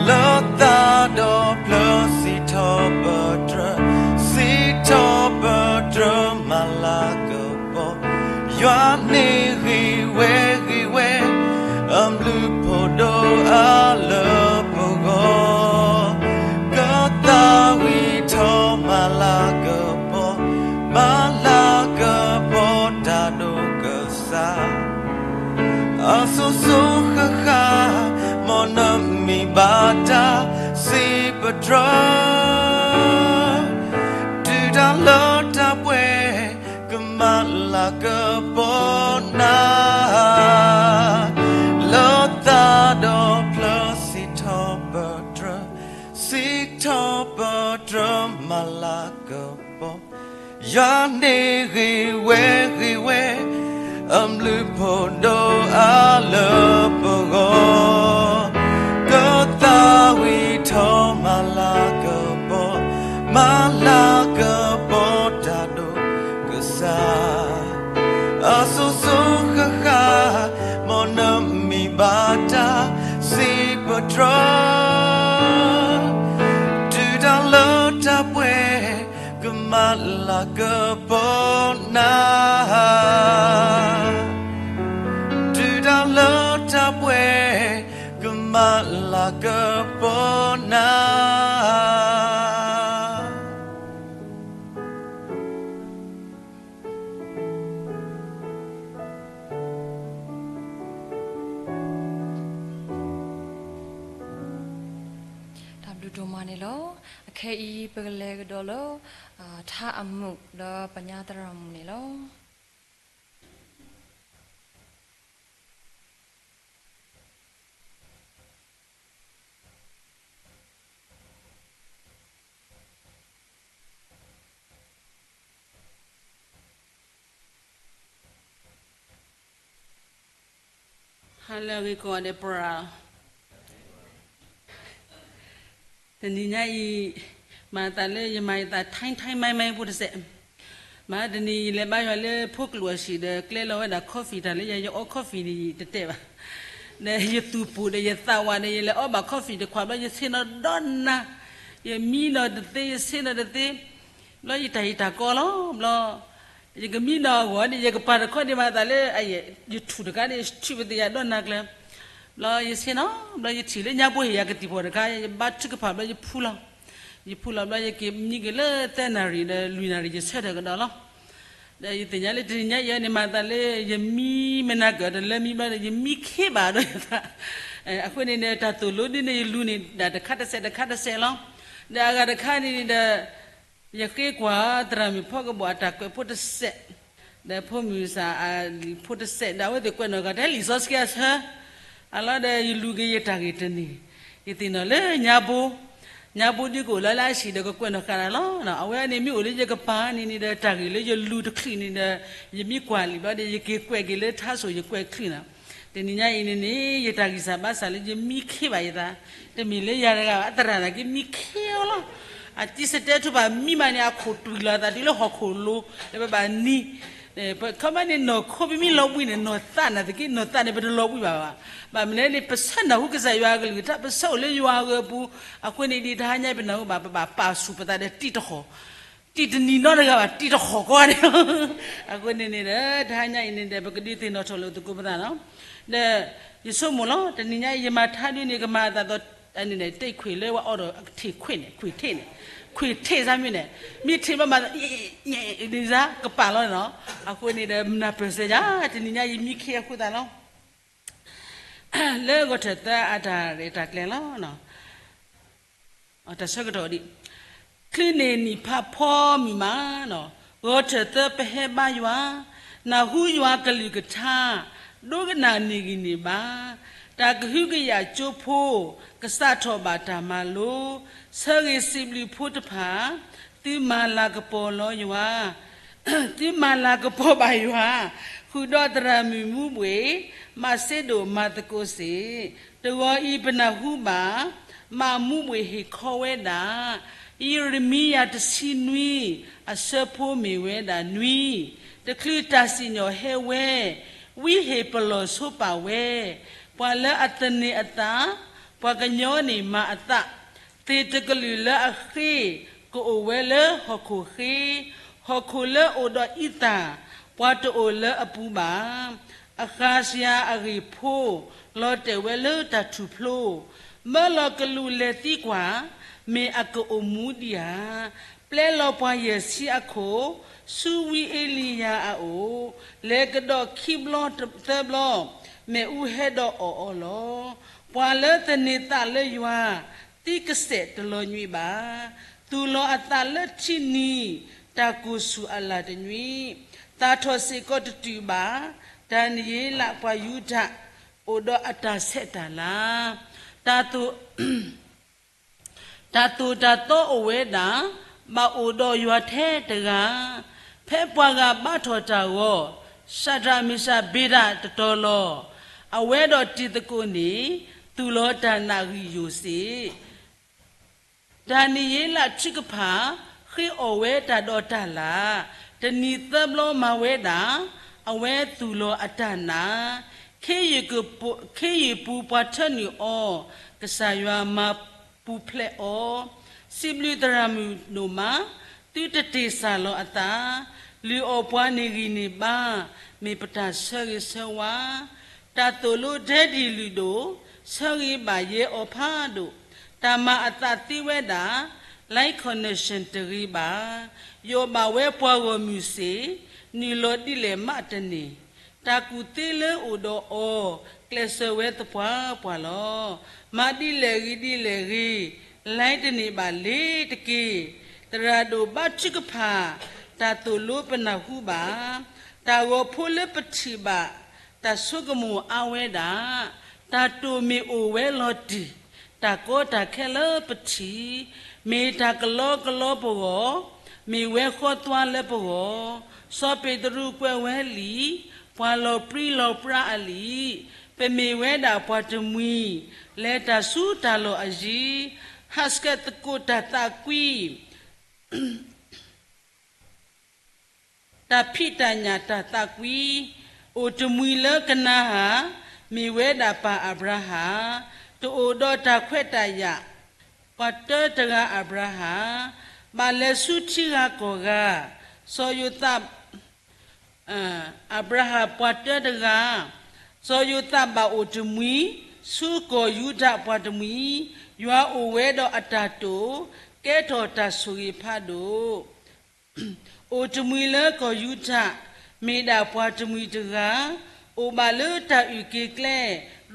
လၢသးဒီဖျၢၣ်စံးထီၣ်ပတြၢၤ, စံးထီၣ်ပတြၢၤမၤလၤကပီၤ, ယွၤန့ၣ်ဂ့ၤဝဲဂ့ၤဝဲ အဘျုးဖှိၣ်ဒိၣ်အါလၢပဂီၢ်, ကသးဝံၣ်ထီၣ်မၤလၤကပီၤ, မၤလၤကပီၤတၢ်ဒိၣ်ကစၢ် အစိၤစိၤဃၣ်ဃၣ် မ်နမံၤဘၣ်တၢ်စံးပတြၢၤ, တုၤတၢ်လၢတၢ်ပှဲၤ ကမၤလၤကပီၤနၤ, လၢသးဒီဖျၢၣ်စံးထီၣ်ပတြၢၤ, စံးထီၣ်ပတြၢၤမၤလၤကပီၤ, ယွၤန့ၣ်ဂ့ၤဝဲဂ့ၤဝဲ အဘျုးဖှိၣ်ဒိၣ်အါလၢပဂီၢ်, ကသးဝံၣ်ထီၣ်မၤလၤကပီၤ, မၤလၤကပီၤတၢ်ဒိၣ်ကစၢ်, အစိၤစိၤဃၣ်ဃၣ် မ်နမံၤဘၣ်တၢ်စံးပတြၢၤ, တုၤတၢ်လၢတၢ်ပှဲၤ ကမၤလၤကပီၤနၤ, တုၤတၢ်လၢတၢ်ပှဲၤ ကမၤလၤကပီၤနၤ. တၢ်ဘျုးဒိၣ်မးန့ၣ်လီၤ. အခဲအံၤ ပကလဲၤကဒီးလၢ ထါအမုာ်လၢပညါသရၣ်မုၣ်န့ၣ်လီၤ. ဟါလၢအဂ့ၤကိးဂၤဒဲးပှၤ, တနံၤညါအံၤ မၤသးလၢယမၤယသး ထဲထဲမဲမဲဖိတစဲး, မၤတနံၤယလဲၤဘါယွၤလၢဖိကျိာ်အဟံၣ်ဒီး ကျဲလီၤဝဲဒၣ် coffee တၢ်လၢယၤ ယအီ coffee န့ၣ်ယတတဲဘၣ်. ဒီးယသူၣ်ပူၤဒီးယသးဝးဒီး ယလဲၤအီဘၣ် coffee တခွးဘျီ ယဆ့ၣ်နီၤဒီနၤ, ယမံနီၤတသ့ ယဆ့ၣ်နီၤတသ့, ဘျီယတၢ်အံၤတၢ်ကီလီၤ ဘျီ ယကမံနီၤအဂီၢ်န့ၣ် ယကပၤတခီန့ၣ်မၤသးလၢ ယထူၣ်တခါန့ၣ် ထံၣ်ပသ့ၣ်ညါဒီနၤကျၢၤ, ဘျီယဆ့ၣ်နီၤ ဘျီယထံၣ်လၢညါဘိဟ့ၣ်ယၤကသံၣ်ဖီၣ်တခါ ယဘါထုကဖၣ်ဘျီယဖူလီၤ. ယဖူလီၤဘျီ ယက့ၤမံက့ၤလၢသၢနၣ်ရံၣ်ဒီး လွံၢ်နၣ်ရံၣ်ယဆၢထၢၣ်ကဒီးလီၤ. ဒီးယသ့ၣ်ညါလၢတနံၤညါအံၤန့ၣ် မၤသးလၢယမံမနၤကၢၢ်တလၢမံဘျီဒီး ယမံခ့ဘၣ်ဒီးယသး, အဃိန့ၣ်န့ၣ် တၢ်သိၣ်လိဒ်န့ၣ် ယလူၤန့ၣ် ဒၣ်တခါတစဲးတခါတစဲးလီၤ. ဒီးအဂၤတခါန့ၣ်ဒီး ယဃ့ကွၢ်သရၣ်မုၣ်ဖီကဘီၣ်အတၢ်ကွဲးဖိတစဲး, ဒီးဖိမုၣ်စၢ်အလံာ်ဖိတစဲး ဒီးအဝဲသ့ၣ်ကွဲးနီၣ်ဂၤ တဟဲလံာ်စီဆှံအဆၢ, အလီၤဒီးယလူၤက့ၤယတၢ်ဂ့ၢ်တန့ၢ်, ယသ့ၣ်နီၣ်လၢညါဘိ, ညါဘိဒ်ကအိၣ်လၢလၢအဟံၣ်ဒီးကကွဲးနီၣ်ဃာ်တၢ်လီၤ. အဝဲန့ၣ်မ့ၢ်အိၣ်လၢယကပၤန့ၣ်န့ၣ်ဒီး တၢ်ဂ့ၢ်လၢယလူၤတချုးန့ၣ်ဒီး ယမံကွၢ်လံာ်ဘျီဒီး ယက့ၤကွဲးက့ၤလၢထါစိၤ ယကွဲးချုးနီၤ. တနံၤညါအံၤန့ၣ်န့ၣ် ယတၢ်ဂံၢ်စၢ်ဘါစၢ်လၢယမံခ့ဘၣ်ယသး, တမ့ၢ်လၢယၤတဂၤဘၣ် အသရၣ်နာ်က့မံခ့အီၤလီၤ. အတံၤစတဲထိၣ်ဘၣ်မံမးန့ၣ် အခိၣ်တွံၢ်လီၤအသးတုၤလၢဟီၣ်ခိၣ်လိၤ လၢပဘၣ်နံၤ, ခီမ့ၢ်န့ၣ် နီၢ်ခိပမံလီၤဘှံးန့ၣ် နီၢ်သးနာ်သက့ နီၢ်သးန့ၣ် ပတလီၤဘှံးဘၣ်ဘၣ်. ဘၣ်မနုၤလဲၣ်န့ၣ် ပဆၢနၢ်ဟူကစၢ်ယွၤအကလုၢ်ကထါ ပဆၢအိၣ်လၢယွၤအဂီၢ်အပူၤ, အဃိန့ၣ်ဒ်တဟါညါပနၢ်ဟူဘၣ် ပဘၣ်ပာ်ဆူၣ်ပသးဒီးတံၤတဟီၣ်, တံၤတနံၤနီတဂၤဘၣ် တံၤတဟီၣ်ကီးန့ၣ်လီၤ. အဃိန့ၣ်န့ၣ်ဒီး တဟါညါအံၤန့ၣ်ဒီး ပကဒုးသ့ၣ်နီၣ်ထီၣ်လိာ်သကိးပသးလီၤ. ဒီး ယဆိကမိၣ်လီၤ တနံၤညါအံၤ ယမၤထါဒုန့ၣ် ကမၤအသးဒီး အန့ၣ်န့ၣ် တံၢ်ခွံၣ်လၢဝဲအီဒီး ထံၣ်ခွံၣ်န့ၣ် ခွံၣ်ထ့ၣ်န့ၣ်, ခွံၣ်ထ့ၣ်စၢ်မ့ၢ်န့ၣ်, မ့ၢ်ထံၣ်ဘၣ်မး ဒ်စၢ်ကပာ်လီၤန့ၣ်လီၤ. အဃိန့ၣ်ဒီး မနၢ်ပၢၢ်စၢၤယၤ တနံၤညါယမံခ့အဃိသတးလီၤ. လၢဂီၢ်ထၢၣ်သၢအတၢ်ရဲၣ်တၢ်ကျဲၤလီၤ. တၢ်ဆၢကတီၢ်ဒံး, ချုးန့ၢ်နံၣ်ဖးဖီမုၢ်မး, ဂီၢ်ထၢၣ်သၢပဟဲဘါယွၤ, နၢ်ဟူယွၤကလုၢ်ကထါ, ဒိကနၣ်န့ၢ်ဂံၢ်န့ၢ်ဘါ, တၢ်ကဟုကယာ်ကၠိဖိ, ကစးထီၣ်ဘၣ်တၢ်မၤလိ, ဆၢဂ့ၤစံးဘျုးဖိတဖၣ်, သုမၤလၤကပီၤလီၤယွၤ သုမၤလၤကပီၤဘၣ်ယွၤ, ဃုာ်ဒီးသရၣ်မုၣ်မူဘှ့ၣ်, မၤစ့ဒိၣ်မၤသကိးစ့ၢ်, တဂီၤအံၤပနၢ်ဟူဘၣ်, မးမူဘှ့ၣ်ဟ့ၣ်ခီဝဲဒၣ်, ယံးရမံယၤတဆံနွံ, အဆၢဖိမ့ၢ်ဝဲဒၣ်နွံ, တချုးတၢ်စံၣ်ညီၣ်ဟဲဝဲ, ဝံဟ့ၣ်ပလီၢ်ဆိပာ်ဝဲ, ပှၤလၢအသန့ၤအသး, ပှၤကညီန့ၣ်မၤအသး သ့ၣ်တကလုာ်လၢအဃ့, ကအိၣ်ဝဲလၢဟီၣ်ခိၣ်ဃ့, ဟီၣ်ခိၣ်လၢအိၣ်ဒီးအံသၣ်, ပှၤတအိၣ်လၢအပူၤဘၣ်. အဃးစှၤအဂ့ၢ်ဖိ, လီၤတဲာ်ဝဲလၢတၢ်ထူၣ်ဖျိ, မၢလီၤကလူးလဲၤသံကွၢ်, မ့ၢ်အကအိၣ်မူဒံးဧါ. ပျဲလီၤပှၤယဲၢ်ဆံအခိၣ်, ဆူဝံအ့လံယၤအအိၣ်, လဲၤကဒီးခံဘျီသၢဘျီ, မ့ၣ်အူဟဲဒီးအီၣ်အီၤလီၤ. ပှၤလၢသန့ၤသးလၢယွၤ, သံကစဲးတလီၤညွံးဘၣ်. သူၣ်လီၤအသးလၢထံနံၤ, တၢ်ကိၢ်ဆူၣ်အလၢ်တညွံး, သၣ်ထီၣ်စ့ၢ်ကီးတတုၤဘၣ်. ဒၤနံးယ့လးပှၤယူဒၤ, အိၣ်ဒီးအတၢ်ဆဲးတၢ်လၤ, တၢ်သိၣ် တၢ်သိၣ်တၢ်သီအိၣ်ဝဲဒၣ်, ဘၣ်အိၣ်ဒီးယွၤထဲတဂၤ, ဖဲပှၤဂၤဘါထီၣ်တၢ်ဂီၤ, ၡၤဒြး မ့ၣ်ၡး ဘ့းနၤဒိတတီၤလီၤ. အဝဲဒီးတံၤသကိးန့ၣ်, သူၣ်လီၤတၢ်နာ်ဂံၢ်ယိာ်စ့ၢ် ဒၤနံးယ့လးထုကဖၣ်, ဃ့အီၣ်ဝဲတၢ်ဒီးတၢ်လၢ်, တနံၤသၢဘျီမၤဝဲဒၣ်, အဝဲသူၣ်လီၤအတၢ်နာ်, ခ့ယုၢ်ပူၤပှၤထၢနုာ်အီၤ, ကစၢ်ယွၤမၤပူၤဖျဲးအီၤ, စံးဘျုးသရၣ်မုၣ်ဒိၣ်မး, သုတတ့ၢ်စၢ်လီၤအသး, လုၢ်အီၣ်ပှၤန့ၢ်ဂံၢ်န့ၢ်ဘါ, မ့ၢ်ပတၢ်ဆၢဂ့ၤဆၢဝါ တၢ်သိၣ်လိဒဲဒၣ်လုၢ်ဒိၣ်, ဆၢဂ့ၤဘၣ်ယဲအီၤဖးဒိၣ်, တၢ်မၤအသးသ့ဝဲဒၣ်, line connection တဂ့ၤဘၣ်, ယီၢ်ဘၣ်ဝဲပှၤဂီၢ်မုၢ်စ့ၢ်, နုာ်လီၤဒ်လဲၣ်မးတန့ၢ်, တၢ်ကူၣ်သ့လၢအိၣ်ဒီးအီၤ, ကျဲးစၢးဝဲသပှၢ်ပှၢ်လီၤ. မၤဒ်လဲၣ်ဂ့ၤဒ်လဲၣ်ဂ့ၤ, line တန့ၢ်ဘၣ်လ့ၤတက့ၢ်. သရၣ်ဒိၣ်ဘါထုကဖၣ်, တၢ်သိၣ်လိပနၢ်ဟူဘၣ်, တၢ်ဂီၤဖိလၢပထံၣ်ဘၣ်, တၢ်ဆိကမိၣ်အါဝဲဒၣ်, တၢ်တိာ်မ့ၢ်အိၣ်ဝဲလီၤတံၢ်, တၢ်ကီတၢ်ခဲလၢပထံၣ်, မ့ၢ်တၢ်ကလီကလီပဂီၢ်, မ့ၢ်ဝဲဃီသွါလၢပဂီၢ်, စီၤပ့းတရူးကွဲးဝဲလံ, ပှၤလီၤပြံလီၤပြါအလံာ်, ပမ့ၢ်ဝဲဒၣ်ပှၤတမှံၤ, လဲၤတၢ်ဆူတၢ်လီၢ်အယံၤ, ဟးဆှဲးသကိးတၢ်သးကွံ, တၢ်ဖံးတၢ်ညၣ်တၢ်သးကွံ, အိၣ်တမှံၤလၢကနၤဧၣ်, မ့ၢ်ဝဲဒၣ်ပၢ်အၤဘြၤဟၣ်, တအိၣ်ဒီးတၢ်ခွဲးတၢ်ယာ်, ပှၤတၢတဂၤအၤဘြၤဟၣ်, ဘၣ်လဲၤဆူထံဂၤကီၢ်ဂၤ, စီၤယိၤသး အၤဘြၤဟၣ်ပှၤတၢတဂၤ, စီၤယိၤသးဘၣ်အိၣ်တမှံၤ, ဆူကီၢ်ယူဒၤပှၤတမှံၤ, ယွၤအိၣ်ဝဲဒီးအတၢ်တိာ်, ကဲထီၣ်တၢ်ဆိၣ်ဂ့ၤဖးဒိၣ်, အိၣ်တမှံၤလၢကီၢ်ယူဒၤ, မ့ၢ်ဒၣ်ပှၤတမှံၤတဂၤ, အိၣ်ဘၣ်လၢတၢ်အုၣ်က့ၤကျဲ,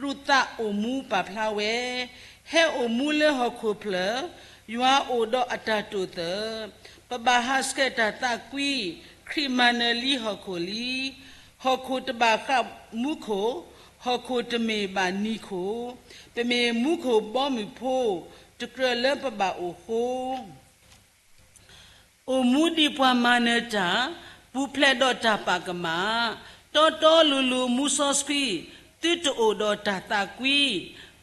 ရူၤသးအိၣ်မူပာ်ဖျါဝဲ, ဟဲအိၣ်မူလၢဟီၣ်ခိၣ်ဖျၢၣ်, ယွၤအိၣ်ဒီးအတၢ်တိာ်သၢၣ် ပဘၣ်ဟးဆှဲးတၢ်သးကွံ, ခရံာ်မၤနၢၤလံဟီၣ်ခိၣ်လံ. ဟီၣ်ခိၣ်တဘၣ်ဃးမူခိၣ်, ဟီၣ်ခိၣ်တမ့ၢ်ဘၣ်နံၤခိၣ်, ပမ့ၢ်မူခိၣ်ဘီမုၢ်ဖိ, တကြၢးလၢပဘၣ်အိၣ်ဃိ အိၣ်မူဒ်ပှၤမၤနၢၤတၢ်, ပူၤဖျဲးဒီးတၢ်ပာ်ကမၣ်, တီတီလိၤလိၤမူစီဆှံ, သုတအိၣ်ဒီးတၢ်သးကွံ,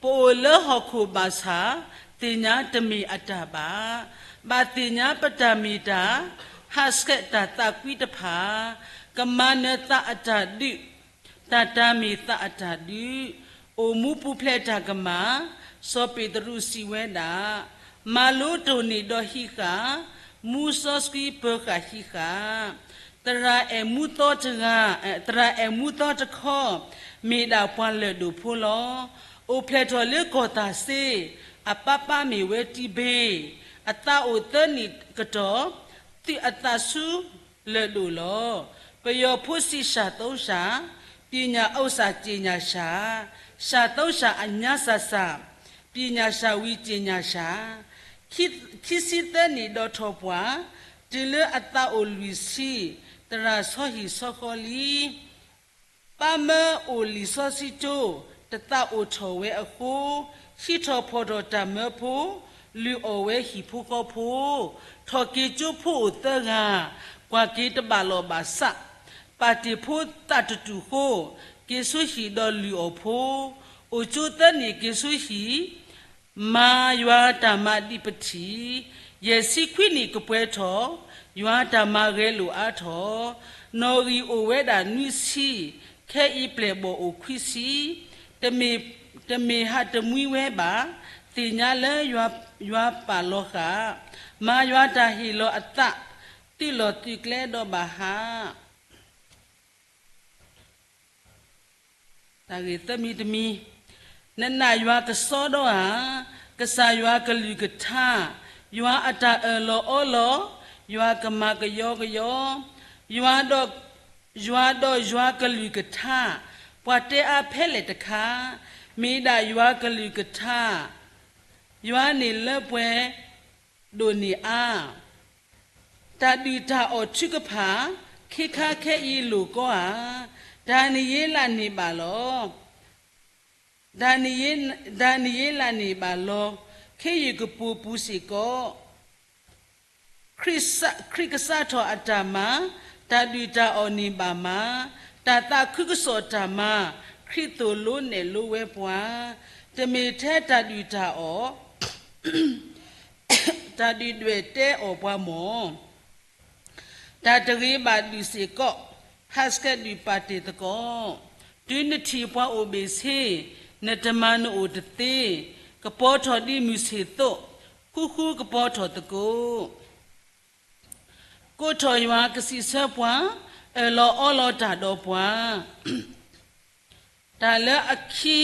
ပအိၣ်လၢဟီၣ်ခိၣ်ဘၣ်ဆၣ်, သ့ၣ်ညါတမ့ၢ်အတၢ်ဘၣ်, ဘၣ်သ့ၣ်ညါပတၢ်မ့ၢ်တၢ်, ဟးဆှဲးတၢ်သးကွံတဖၣ်, ကမၤနၢၤသးအတၢ်ဒုး, တၢ်တၢ်မ့ၢ်သးအတၢ်ဒုး, အိၣ်မူပူၤဖျဲးတၢ်ကမၣ်, စီၤပ့းတရူးစံးဝဲဒၣ်, မၤလိတိၢ်န့ၢ်ဒီးဟံးဃာ်, မူစီဆှံပၢၤဃာ်ဟံးဃာ်, သရၣ်အဲၣ်မူသီတဂၤ, သရၣ်အဲၣ်မူသီတခီ, မ့ၢ်ဒၣ်ပှၤလၢၢ်ဒိၣ်ဖိလီၤ. အိၣ်ဖျဲၣ်ထီၣ်လၢကီၢ်သးစ့, အပၢ်ပၢ်မ့ၢ်ဝဲတံဘ့, အသးအိၣ်သၢနံၣ်ကတီၢ်, သုးအသးဆူလၢၢ်ဒိၣ်လီၤ. ပယီၤဖိစံးစှၤသိစှၤ, ပညာဥစ္စာကြေညာစာ, စှၤသိစှၤအညါစၢ်စၢ်, ပညာစာဝံၤကြေညာစာ, ခံဆံသၢနံၣ်ဒီးထီၣ်ပှၢ်, တုၤလၢအသးအိၣ်လွံၢ်ဆံ, သရၣ်ဆီဟံၣ်ဆီဃီလံ. ပၢ်မၢအိၣ်လံာ်စီဆှံကၠိ, တသးအိၣ်ထီၣ်ဝဲအဃိ, ဟံးထီၣ်ဖီၣ်ထီၣ်တၢ်မၢဖိ, လုၢ်အီၣ်ဝဲဟံၣ်ဖိဃီဖိ, ထီၣ်က့ၤကၠိဖိအိၣ်သၢဂၤ, ကွၢ်က့ၤတဘၣ်လီၢ်ဘၣ်စး, ပာ်တ့ၢ်ဖိသးတတူာ်ဃိ, က့ၤဆူဟံၣ်ဒီးလုၢ်အီၣ်ဖိ, အိၣ်ကၠိသၢနံၣ်က့ၤဆူဟံၣ် မၤယွၤတၢ်မၤဒံးပထံၣ်, ယဲၢ်ဆံခွံနံၣ်ကပှဲၤထီၣ်, ယွၤတၢ်မၤဂဲၤလိာ်အါထီၣ်, နီၣ်ဂံၢ်အိၣ်ဝဲဒၣ်နွံဆံ, ခဲအံၤပျဲၢ်ဘီၣ်အိၣ်ခွံဆံ, တမ့ၢ်ဟးတမှံဝဲဘၣ်, သ့ၣ်ညါလၢယွၤပာ်လီၤဃာ်, မၤယွၤတၢ်ဟ့ၣ်လီၤအသး, သုးလီၢ်သုးကျဲဒီးဘၣ်ဟး တၢ်ဂ့ၢ်သၢမံၤတမံၤ, နနာ်ယွၤကစီဒီဧါ, ကစၢ်ယွၤကလုၢ်ကထါ, ယွၤအတၢ်အၢၣ်လီၤအီလီၤ, ယွၤကမၤကယီကယီ, ယွၤဒီး, ယွၤဒီးယွၤကလုၢ်ကထါ, ပှၤတဲအါဖဲလဲၣ်တခါ, မ့ၢ်ဒၣ်ယွၤကလုၢ်ကထါ, ယွၤန့ၣ်လၢပှဲၤဒိၣ်န့ၢ်အါ တၢ်ဒုၣ်တၢ်အီၣ်ထုကဖၣ်, ခ့ခါခဲအံၤလိာ်ကီဧါ, ဒၤနံးယ့လးန့ၣ်ဘၣ်လီၤ. ဒၤနံးယ့လးန့ၣ်ဘၣ်လီၤ. ခ့ယုၢ်ကပိာ်ပူၤစ့ၢ်ကီး, ခရံာ်ကစးထီၣ်အတၢ်မၤ, တၢ်ဒုၣ်တၢ်အီၣ်န့ၣ်ဘၣ်မၤ, တၢ်သးခုကစီၣ်တၢ်မၤ, ခရံာ်သိၣ်လိနဲၣ်လိဝဲပှၤ, တမ့ၢ်ထဲတၢ်ဒုၣ်တၢ်အီၣ် တၢ်ဒုၣ်ဒွဲၣ်တဲအီၣ်ပှၤမၢ်, တၢ်တဂ့ၤဘၣ်ဒုၣ်စ့ၢ်ကီး, ဟးဆှဲးဒုၣ်ပာ်တ့ၢ်သကိး, တုၤနထံၣ်ပှၤအိၣ်ဘ့ၣ်ဆ့, နတမၤနအိၣ်တသ့, ကပီၤထီၣ်ဒ်မုၢ်ဆ့ၣ်သိး, ဃူဃူကပီၤထီၣ်သကိး ကိးထီၣ်ယွၤ ကစံးဆၢပှၤ, အၢၣ်လီၤအီလီၤတၢ်ဒီးပှၤ, တၢ်လၢအခံ,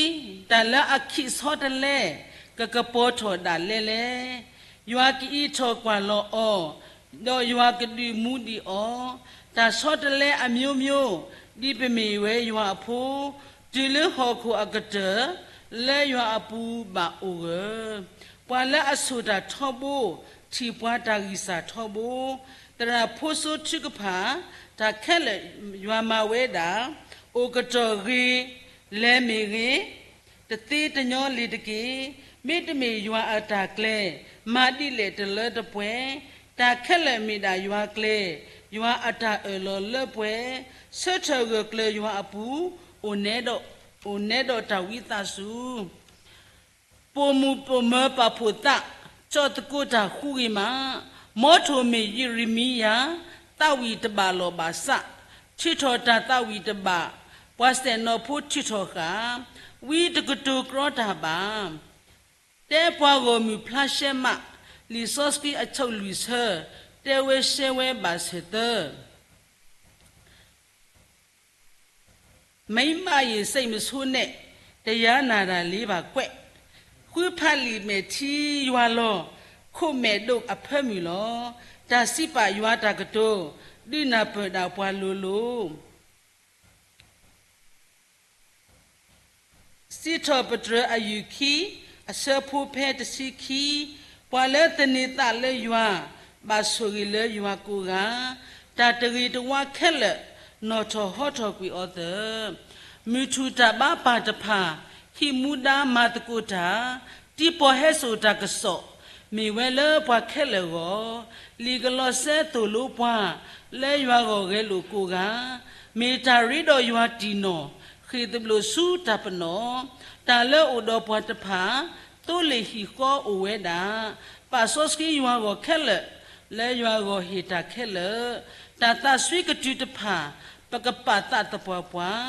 တၢ်လၢအခံးဆီတလဲ, ကကပီၤထီၣ်ဒၣ်လဲလဲၣ်. ယွၤကအံးထီၣ်ကွၢ်လီၤအီၤ, ဒီးယွၤကဒုးမူဒံးအီၤ, တၢ်ဆီတလဲအမျိုးမျိုး, ဒ်ပမ့ၢ်ဝဲယွၤအဖိ, တုၤလၢဟီၣ်ခိၣ်အကတၢၢ်, လၢယွၤအပူၤဘၣ်အိၣ်ဂၢၢ် ပှၤလၢအဆိၣ်တၢ်ထီဘိ, ထံၣ်ပှၤတၢ်ဂံၢ်စၢ်ထီဘိ, သရၣ်ဖိစိထုကဖၣ်, တၢ်ခဲလၢာ်ယွၤမၤဝဲဒၣ်, အိၣ်ကတီၢ်ဂ့ၤ, လဲၤမ့ၢ်ဂ့ၤ, တသ့တညီလ့ၤတက့ၢ်. မ့တမ့ၢ်ယွၤအတၢ်ကျဲ, မၤဒ်လဲၣ်တလၢတပှဲၤ, တၢ်ခဲလၢာ်မ့ၢ်ဒၣ်ယွၤကျဲ, ယွၤအတၢ်အၢၣ်လီၤလၢပှဲၤ, ဆၢထၢၣ်ဂၢၢ်ကျၢၤယွၤအပူၤ, အိၣ်နဲဒိး, အိၣ်နဲဒိးတၢ်ဝံသးစူၤ ပိာ်မုၣ်ပိာ်မၢၤပာ်ဖှိၣ်သး, ကၠီၣ်သကိးတၢ်ဃူဂ့ၤမး, မ်ထိၣ်မ့ၢ်ယံးရမံယၤ, သးဝံၣ်တဘၣ်လီၢ်ဘၣ်စး, ထုးထီၣ်တၢ်သးဝံၣ်တဘၣ်, ပှၤစဲၣ်နီၤဖိထုးထီၣ်ဃာ်, ဝံတကတိၤကြီတၢ်ဘၣ်. တဲပှၤဂီၢ်မုၢ်ဖျါရှဲမး, လံာ်စီဆှံအဆိလွံၢ်ဆၢ, တဲဝဲရှဲဝဲဘၣ်ဆၢသၢ မိန်းမရေစိတ်မဆိုးနဲ့, တရားနာတာလေးပါကွယ်. ဃုဖးလံာ်မဲာ်ထံယွၤလီၤ, ခိၣ်မဲာ်ဒိၣ်အဖၢမုၢ်လီၤ. တၢ်စံးပာ်ယွၤတၢ်ကတိၤ, ဒုးနၢ်ပၢၢ်ဒၣ်ပှၤလိၤလိၤ. စံးထီၣ်ပတြၢၤအယုၢ်ခံ, အဆၢဖိဖဲတဆံခံ, ပှၤလၢသန့ၤသးလၢယွၤ, ဘၣ်ဆိၣ်ဂ့ၤလၢယွၤကိးဂၤ, တၢ်တဂ့ၤတဝါခဲလၢာ်, နီၣ်ထီၣ်ဟီထီၣ်ကွံာ်အီၤသၢၣ်. မုၢ်ထူၣ်တၢ်ဘါပၢ်တဖၣ်, ဟံးမူဒါမၤသကိးတၢ်, တံၤပီၢ်ဟဲစိာ်တၢ်ကစီၣ်, မ့ၢ်ဝဲလၢပှၤခဲလၢာ်အဂီၢ်, လံာ်ကလီးစဲသိၣ်လိပှၤ, လၢယွၤဂီၢ်ဂဲၤလိာ်ကိးဂၤ, မ့ၢ်တၢ်ရ့ဒီးယွၤတံၢ်နီၢ်, ဃ့ၢ်သဘျိးဆူတၢ်ပနီၣ်, တၢ်လၢအိၣ်ဒီးပှၤတဖၣ်, သိလ့ၣ်ဟံၣ်ဃီအိၣ်ဝဲဒၣ်, ပာ်စီဆှံယွၤဂီၢ်ခဲလၢာ်, လၢယွၤဂီၢ်ဟ့ၣ်တၢ်ခဲလၢာ်, တၢ်သးစွံကတုၤတဖၣ်, ပကပာ်သးသပှၢ်ပှၢ်,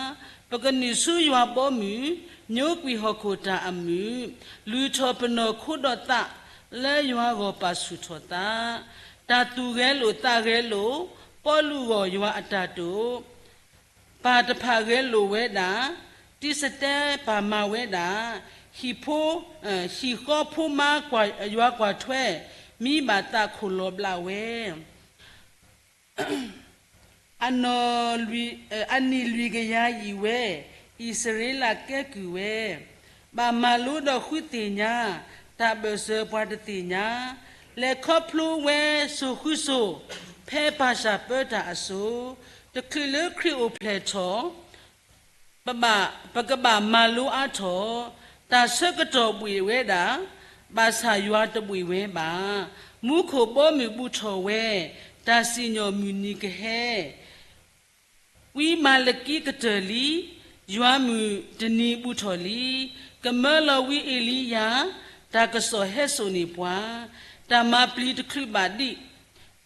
ပကနုာ်ဆူယွၤဘီမုၢ်, ညိကွံာ်ဟီၣ်ခိၣ်တၢ်အမုာ်, လုၢ်ထီၣ်ပနီၢ်ခိဒီးသး, လၢယွၤဂီၢ်ပာ်ဆူၣ်ထီၣ်သး, တၢ်သူၣ်ဂဲၤလိာ်သးဂဲၤလိာ်, ပီလူးဂီၢ်ယွၤအတၢ်တိာ် ပၢ်တဖၣ်ဂဲၤလိာ်ဝဲဒၣ်, တံစတဲပၢ်မၤဝဲဒၣ်, ဟံၣ်ဖိ, ဟံၣ်ဃီဖိမါယွၤကွၢ်ထွဲ, မံဘၣ်သးခိၣ်လီၤဘျးဝဲ. အနီၢ်လွံၢ်, အနံၣ်လွံၢ်ကယၤယံာ်ဝဲ, အံၣ်စရ့လးကဲကုၢ်ဝဲ, ဘၣ်မၤလိဒီးဃုသ့ၣ်ညါ, တၢ်ဘၢၣ်စၢၤပှၤတသ့ၣ်ညါ, လဲၤခီဖျိဝဲစိၤဃုစိၤ, ဖဲပၢ်ဆၣ်ပၢတၢ်အစိၤ, တချုးလၢခရံာ်အိၣ်ဖျဲၣ်ထီၣ် ပဘၣ်, ပကဘၣ်မၤလိအါထီၣ်, တၢ်ဆၢကတီၢ်ဘှ့ၣ်ဝဲဒၣ်, ဘၣ်ဆၣ်ယွၤတဘှ့ၣ်ဝဲဘၣ်, မူခိၣ်ဘီမုၢ်ဘူၣ်ထီၣ်ဝဲ, တၢ်စံၣ်ညီၣ်မုၢ်နံၤကဟဲ, ဝံမၤလကံကတၢၢ်လံ, ယွၤမုၢ်တနံၤဘူၣ်ထီၣ်လံ, ကမၢလီၤဝံအ့လံယၤ, တၢ်ကစီၣ်ဟဲစိာ်န့ၢ်ပှၤ, တၢ်မၤပျံၤတချုးဘၣ်ဒံး,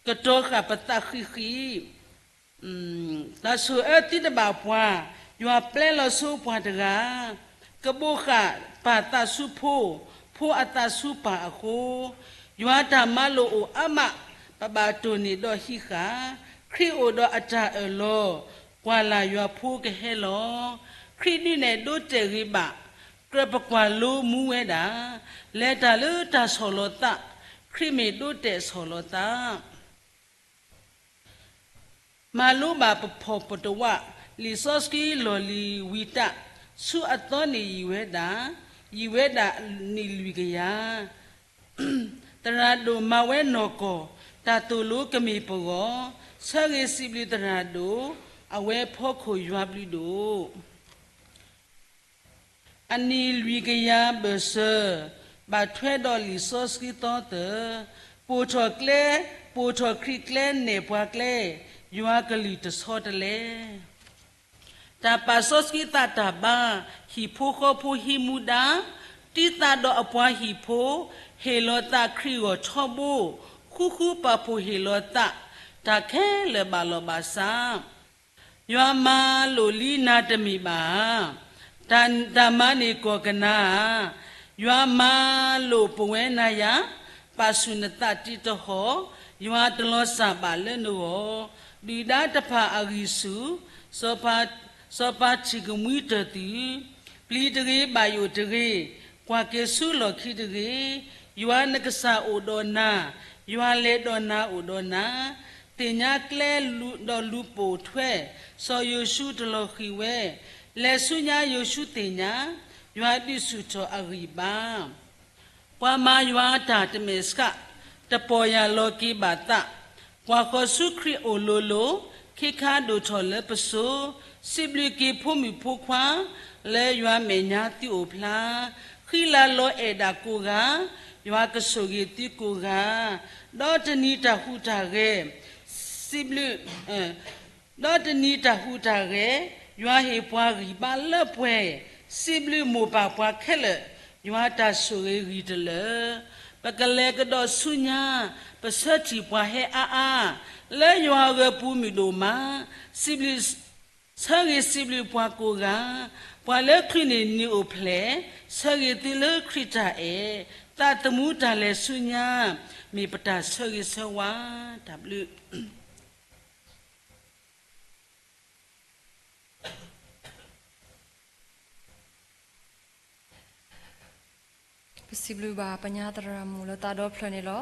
ကတီၤဃာ်ပသးဃံးဃံး တၢ်ဆိၣ်အၢသံတဘၣ်ပှၤ, ယွၤပျဲလီၤဆိပှၤတဂၤ, ကဘိးဃာ်ပၢ်သးဆူဖိ, ဖိအသးဆူပၢ်အဃိ, ယွၤတၢ်မၤလိာ်အိၣ်အါမး, ပဘၣ်တိၢ်န့ၢ်ဒီးဟံးဃာ်, ခရံာ်အိၣ်ဒီးအတၢ်အၢၣ်လီၤ, ကွၢ်လၢ်ယွၤဖိကဟဲလီၤ, ခရံာ်ဒုးနဲၣ်ဒိတဲာ်ဂ့ၤဘၣ်, ကြၢးပကွၢ်လိမူဝဲဒၣ်, လဲၤတၢ်လၢတၢ်ဆီၣ်လီၤသး, ခရံာ်မ့ၢ်ဒိတဲာ်ဆီၣ်လီၤသး မၤလိဘၣ်ပဖှီၣ်ပတဝၢ်, လံာ်စီဆှံလီၢ်လံၤဝံၤတၢ်, ဆူအသီန့ၣ်ယံာ်ဝဲဒၣ်, ယံာ်ဝဲဒၣ်နံၣ်လွံၢ်ကယၤ, သရၣ်ဒိၣ်မၤဝဲနီၢ်ကီၢ်, တၢ်သိၣ်လိကမ့ၢ်ပဂီၢ်, ဆၢဂ့ၤစံးဘျုးသရၣ်ဒိၣ်, အဝဲဖီခိၣ်ယွၤဘျုးဒိၣ် အနံၣ်လွံၢ်ကယၤဘၢၣ်စၢၤ, ဘၣ်ထွဲဒီးလံာ်စီဆှံသီသၢ, ပိာ်ထီၣ်ကျဲ, ပိာ်ထီၣ်ခရံာ်ကျဲနဲၣ်ပှၤကျဲ, ယွၤကလုၢ်တဆီတလဲ. တၢ်ပာ်စီဆှံသးတၢ်ဘါ, ဟံၣ်ဖိဃီဖိဟံးမူဒါ, တံၤသးဒီးအပှၤဟံၣ်ဖိ, ဟ့ၣ်လီၤသးခရံာ်ဂီၢ်ထီဘိ, ဃူဃူပာ်ဖှိၣ်ဟ့ၣ်လီၤသး, တၢ်ခဲလၢာ်ဘၣ်လီၢ်ဘၣ်စး ယွၤမၤလိာ်လံနၤတမ့ၢ်ဘၣ်ဧါ. တၢ်, တၢ်မၤန့ၢ်ကီၢ်ကနၤဧါ. ယွၤမၤလိာ်ပဝဲနၤယၤ, ပာ်ဆူၣ်နသးတံးတဟီၣ်, ယွၤတလီၤစၢ်ဘၣ်လၢနဂီၢ်, ဒုၣ်ဒါတဖၣ်အဂံၢ်ဆူၣ်, စီၤပၤ, စီၤပၤထံၣ်ကမှံတၢၢ်သု, ပျံၤတဂ့ၤဘၣ်ယိၣ်တဂ့ၤ, ကွၢ်က့ၤဆူလီၢ်ခံတဂ့ၤ, ယွၤနကစၢ်အိၣ်ဒီးနၤ, ယွၤလဲၤဒီးနၤအိၣ်ဒီးနၤ, သ့ၣ်ညါကျဲဒီးလူၤပိာ်ထွဲ, စီၤယိၤၡူတလီၤဃံၤဝဲ, လဲၤဆူညါယိၤၡူသ့ၣ်ညါ, ယွၤဒုးဆူၣ်ထီၣ်အဂံၢ်ဘါ. ပှၤမၤယွၤအတၢ်တမဲာ်ဆှး, တပီၢ်ယၢ်လီၤက့ၤဘၣ်သး, ကွၢ်ဃီၤဆူခရံာ်အိၣ်လိၤလိၤ, ခ့ခါဒိၣ်ထီၣ်လၢပစိၤ, စံးဘျုးက့ၤဖိမုၣ်ဖိခွါ, လၢယွၤမဲာ်ညါသုအိၣ်ဖျါ, ဃံလၤလီၤအဲၣ်ဒၣ်ကိးဂၤ, ယွၤကဆိၣ်ဂ့ၤသုကိးဂၤ, ဒီးတနံၤတၢ်ဟူးတၢ်ဂဲၤ, စံးဘျုး ဒီးတနံၤတၢ်ဟူးတၢ်ဂဲၤ, ယွၤဟ့ၣ်ပှၤဂံၢ်ဘါလၢပှဲၤ, စံးဘျုးမိၢ်ပၢ်ပှၤခဲလၢာ်, ယွၤတၢ်ဆိၣ်ဂ့ၤဂံၢ်တလၢာ်. ပကလဲၤကဒီးဆူညါ, ပဆၢထံၣ်ပှၤဟဲအါအါ, လၢယွၤအဂၢၢ်ပူၤမုာ်ဒိၣ်မး, စံးဘျုး, ဆၢဂ့ၤစံးဘျုးပှၤကိးဂၤ, ပှၤလၢချုးန့ၢ်နံၤအိၣ်ဖျဲၣ်, ဆၢဂ့ၤသုလၢခရံာ်တၢ်အဲၣ်, သးသမူတၢ်လဲၤဆူညါ, မ့ၢ်ပတၢ်ဆၢဂ့ၤဆၢဝါ, တၢ်ဘျုး ပစံးဘျုးဘၣ်ပၢ်ညါသရၣ်မုၣ်လၢသးဒီဖျၢၣ်န့ၣ်လီၤ.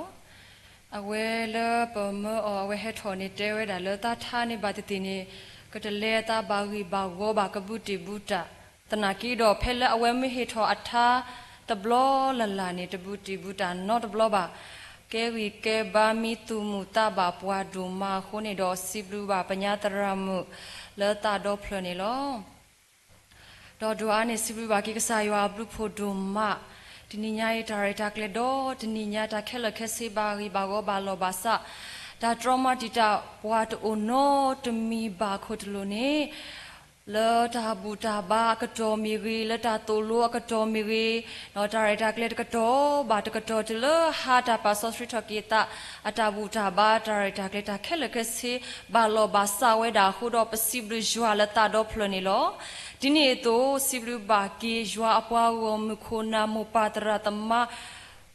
အဝဲလၢပမၢအီၤ အဝဲဟဲထီၣ်န့ၣ် တဲဝဲဒၣ်လၢသးထါန့ၢ်ဘၣ်သ့ၣ်သ့ၣ်န့ၣ် ကတလဲၤအသးဘၣ်ဂံၢ်ဘၣ်ဂီၤဘၣ် ကဘူးတံၢ်ဘူးတၢ်, သနာ်က့ဒီး ဖဲလၢအဝဲမ့ၢ်ဟ့ၣ်ထီၣ်အထါတဘျီလၢ်လၢ်န့ၣ် တဘူးတံၢ်ဘူးတၢ်နီတဘျီဘၣ်. ကဲဂံၢ်ကဲဘါမံသူၣ်မုာ်သးဘၣ်ပှၤဒိၣ်မးအဃိန့ၣ်ဒီး စံးဘျုးဘၣ်ပၢ်ညါသရၣ်မုၣ်လၢသးဒီဖျၢၣ်န့ၣ်လီၤ. ဒီးဒိၣ်အါန့ၣ် စံးဘျုးဘၣ်က့ၤကစၢ်ယွၤအဘျုးဖှိၣ်ဒိၣ်မး, တနံၤညါအံၤ တၢ်ရဲၣ်တၢ်ကျဲၤဒီး တနံၤညါတၢ်ခဲလၢာ်ခဲဆ့ ဘၣ်ဂံၢ်ဘၣ်ဂီၤဘၣ်လီၢ်ဘၣ်စး, တၢ်တြီမၤတံာ်တာ်ပှၤတအိၣ်နီတမံၤဘၣ်အခိၣ်တလိၤန့ၣ် လၢတၢ်ဘူၣ်တၢ်ဘါအကတီၢ်မ့ၢ်ဂ့ၤ, လၢတၢ်သိၣ်လိအကတီၢ်မ့ၢ်ဂ့ၤ, ဒီးတၢ်ရဲၣ်တၢ်ကျဲၤတကတီၢ်ဘၣ်တကတီၢ် တုၤလၢဟါတၢ်ပာ်စီဆှံထီၣ်က့ၤအသး အတၢ်ဘူၣ်တၢ်ဘါ တၢ်ရဲၣ်တၢ်ကျဲၤ တၢ်ခဲလၢာ်ခဲဆ့ ဘၣ်လီၢ်ဘၣ်စးဝဲဒၣ်အဃိဒီး ပစံးဘျုးယွၤလၢသးဒီဖျၢၣ်န့ၣ်လီၤ. ဒ်န့ၣ်အသိး စံးဘျုးဘၣ်က့ၤယွၤအပှၤဂီၢ်မုၢ်ခိၣ်နၢ်မိၢ်ပၢ်သရၣ်သမါ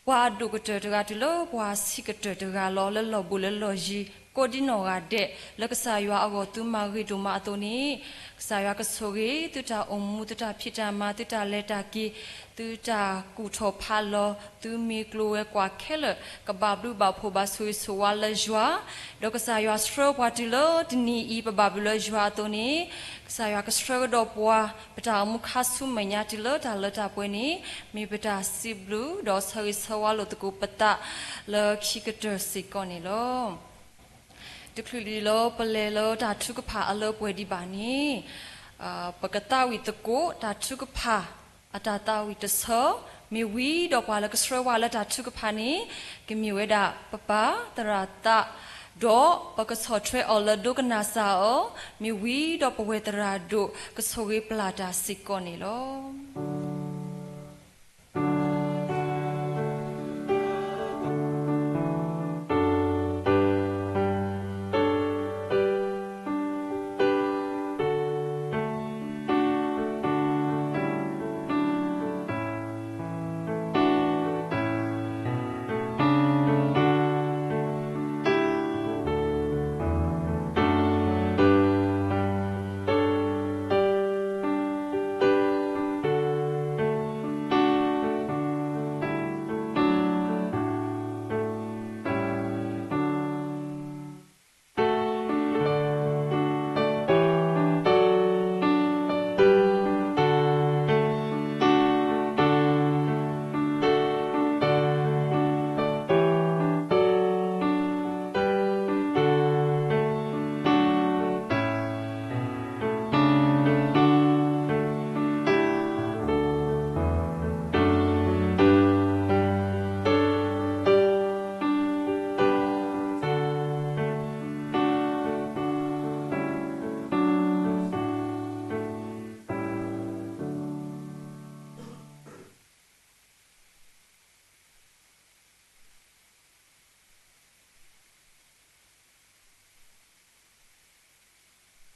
ပှၤအဒိၣ်ကတၢၢ်တဂၤ တုၤလၢပှၤဆံးကတၢၢ်တဂၤလီၤ. လၢလီၢ်ဘူးလၢလီၢ်ယံၤ ကိးဒံနီၢ်ဂၤဒဲး လၢကစၢ်ယွၤအဂီၢ်သုမၤဂ့ၤဒိၣ်မးအသိးန့ၣ်, ကစၢ်ယွၤကဆိၣ်ဂ့ၤ သုတၢ်အိၣ်မူ သုတၢ်ဖံးတၢ်မၤ သုတၢ်လဲၤတၢ်က့ၤ သုတၢ်ကူၣ်ထီၣ်ဖးလီၤ သုမ့ၢ်ကျိၤဝဲၤကွာ်ခဲလၢာ် ကဘၣ်ဘျုးဘၣ်ဖှိၣ်ဘၣ်ဆိၣ်ဂ့ၤဆိၣ်ဝါလၢယွၤ, ဒီးကစၢ်ယွၤဆှၢပှၤတုၤလၢတနံၤအံၤ ပဘၣ်ဘျုးလၢယွၤအသိးန့ၣ်, ကစၢ်ယွၤကဆှၢကဒီးပှၤ ပတၢ်အိၣ်မူခါဆူမဲာ်ညါတုၤလၢတၢ်လၢတၢ်ပှဲၤန့ၣ် မ့ၢ်ပတၢ်စံးဘျုးဒီးဆၢဂ့ၤဆၢဝါလိာ်သကိးပသးလၢခံကတၢၢ်စ့ၢ်ကီးန့ၣ်လီၤ. တချုးလံလၢပလဲၤလၢတၢ်ထုကဖၣ်အလၢပှဲၤဒံးဘၣ်န့ၣ်, ပကသးဝံၣ်သကိးတၢ်ထုကဖၣ်အတၢ်သးဝံၣ်တဆၢ, မ့ၢ်ဝံၤဒီးပှၤလၢကဆှၢဝဲလၢတၢ်ထုကဖၣ်န့ၣ် ကမ့ၢ်ဝဲဒၣ်ပပၢ်သရၣ်သး, ဒီးပကဆီၣ်ထွဲအီၤလၢဒိကနၣ်စၢ်အီၤ, မ့ၢ်ဝံၤဒီးပဝဲသရၣ်ဒိၣ်ကဆိၣ်ဂ့ၤပျၢ်တၢ်စ့ၢ်ကီးန့ၣ်လီၤ.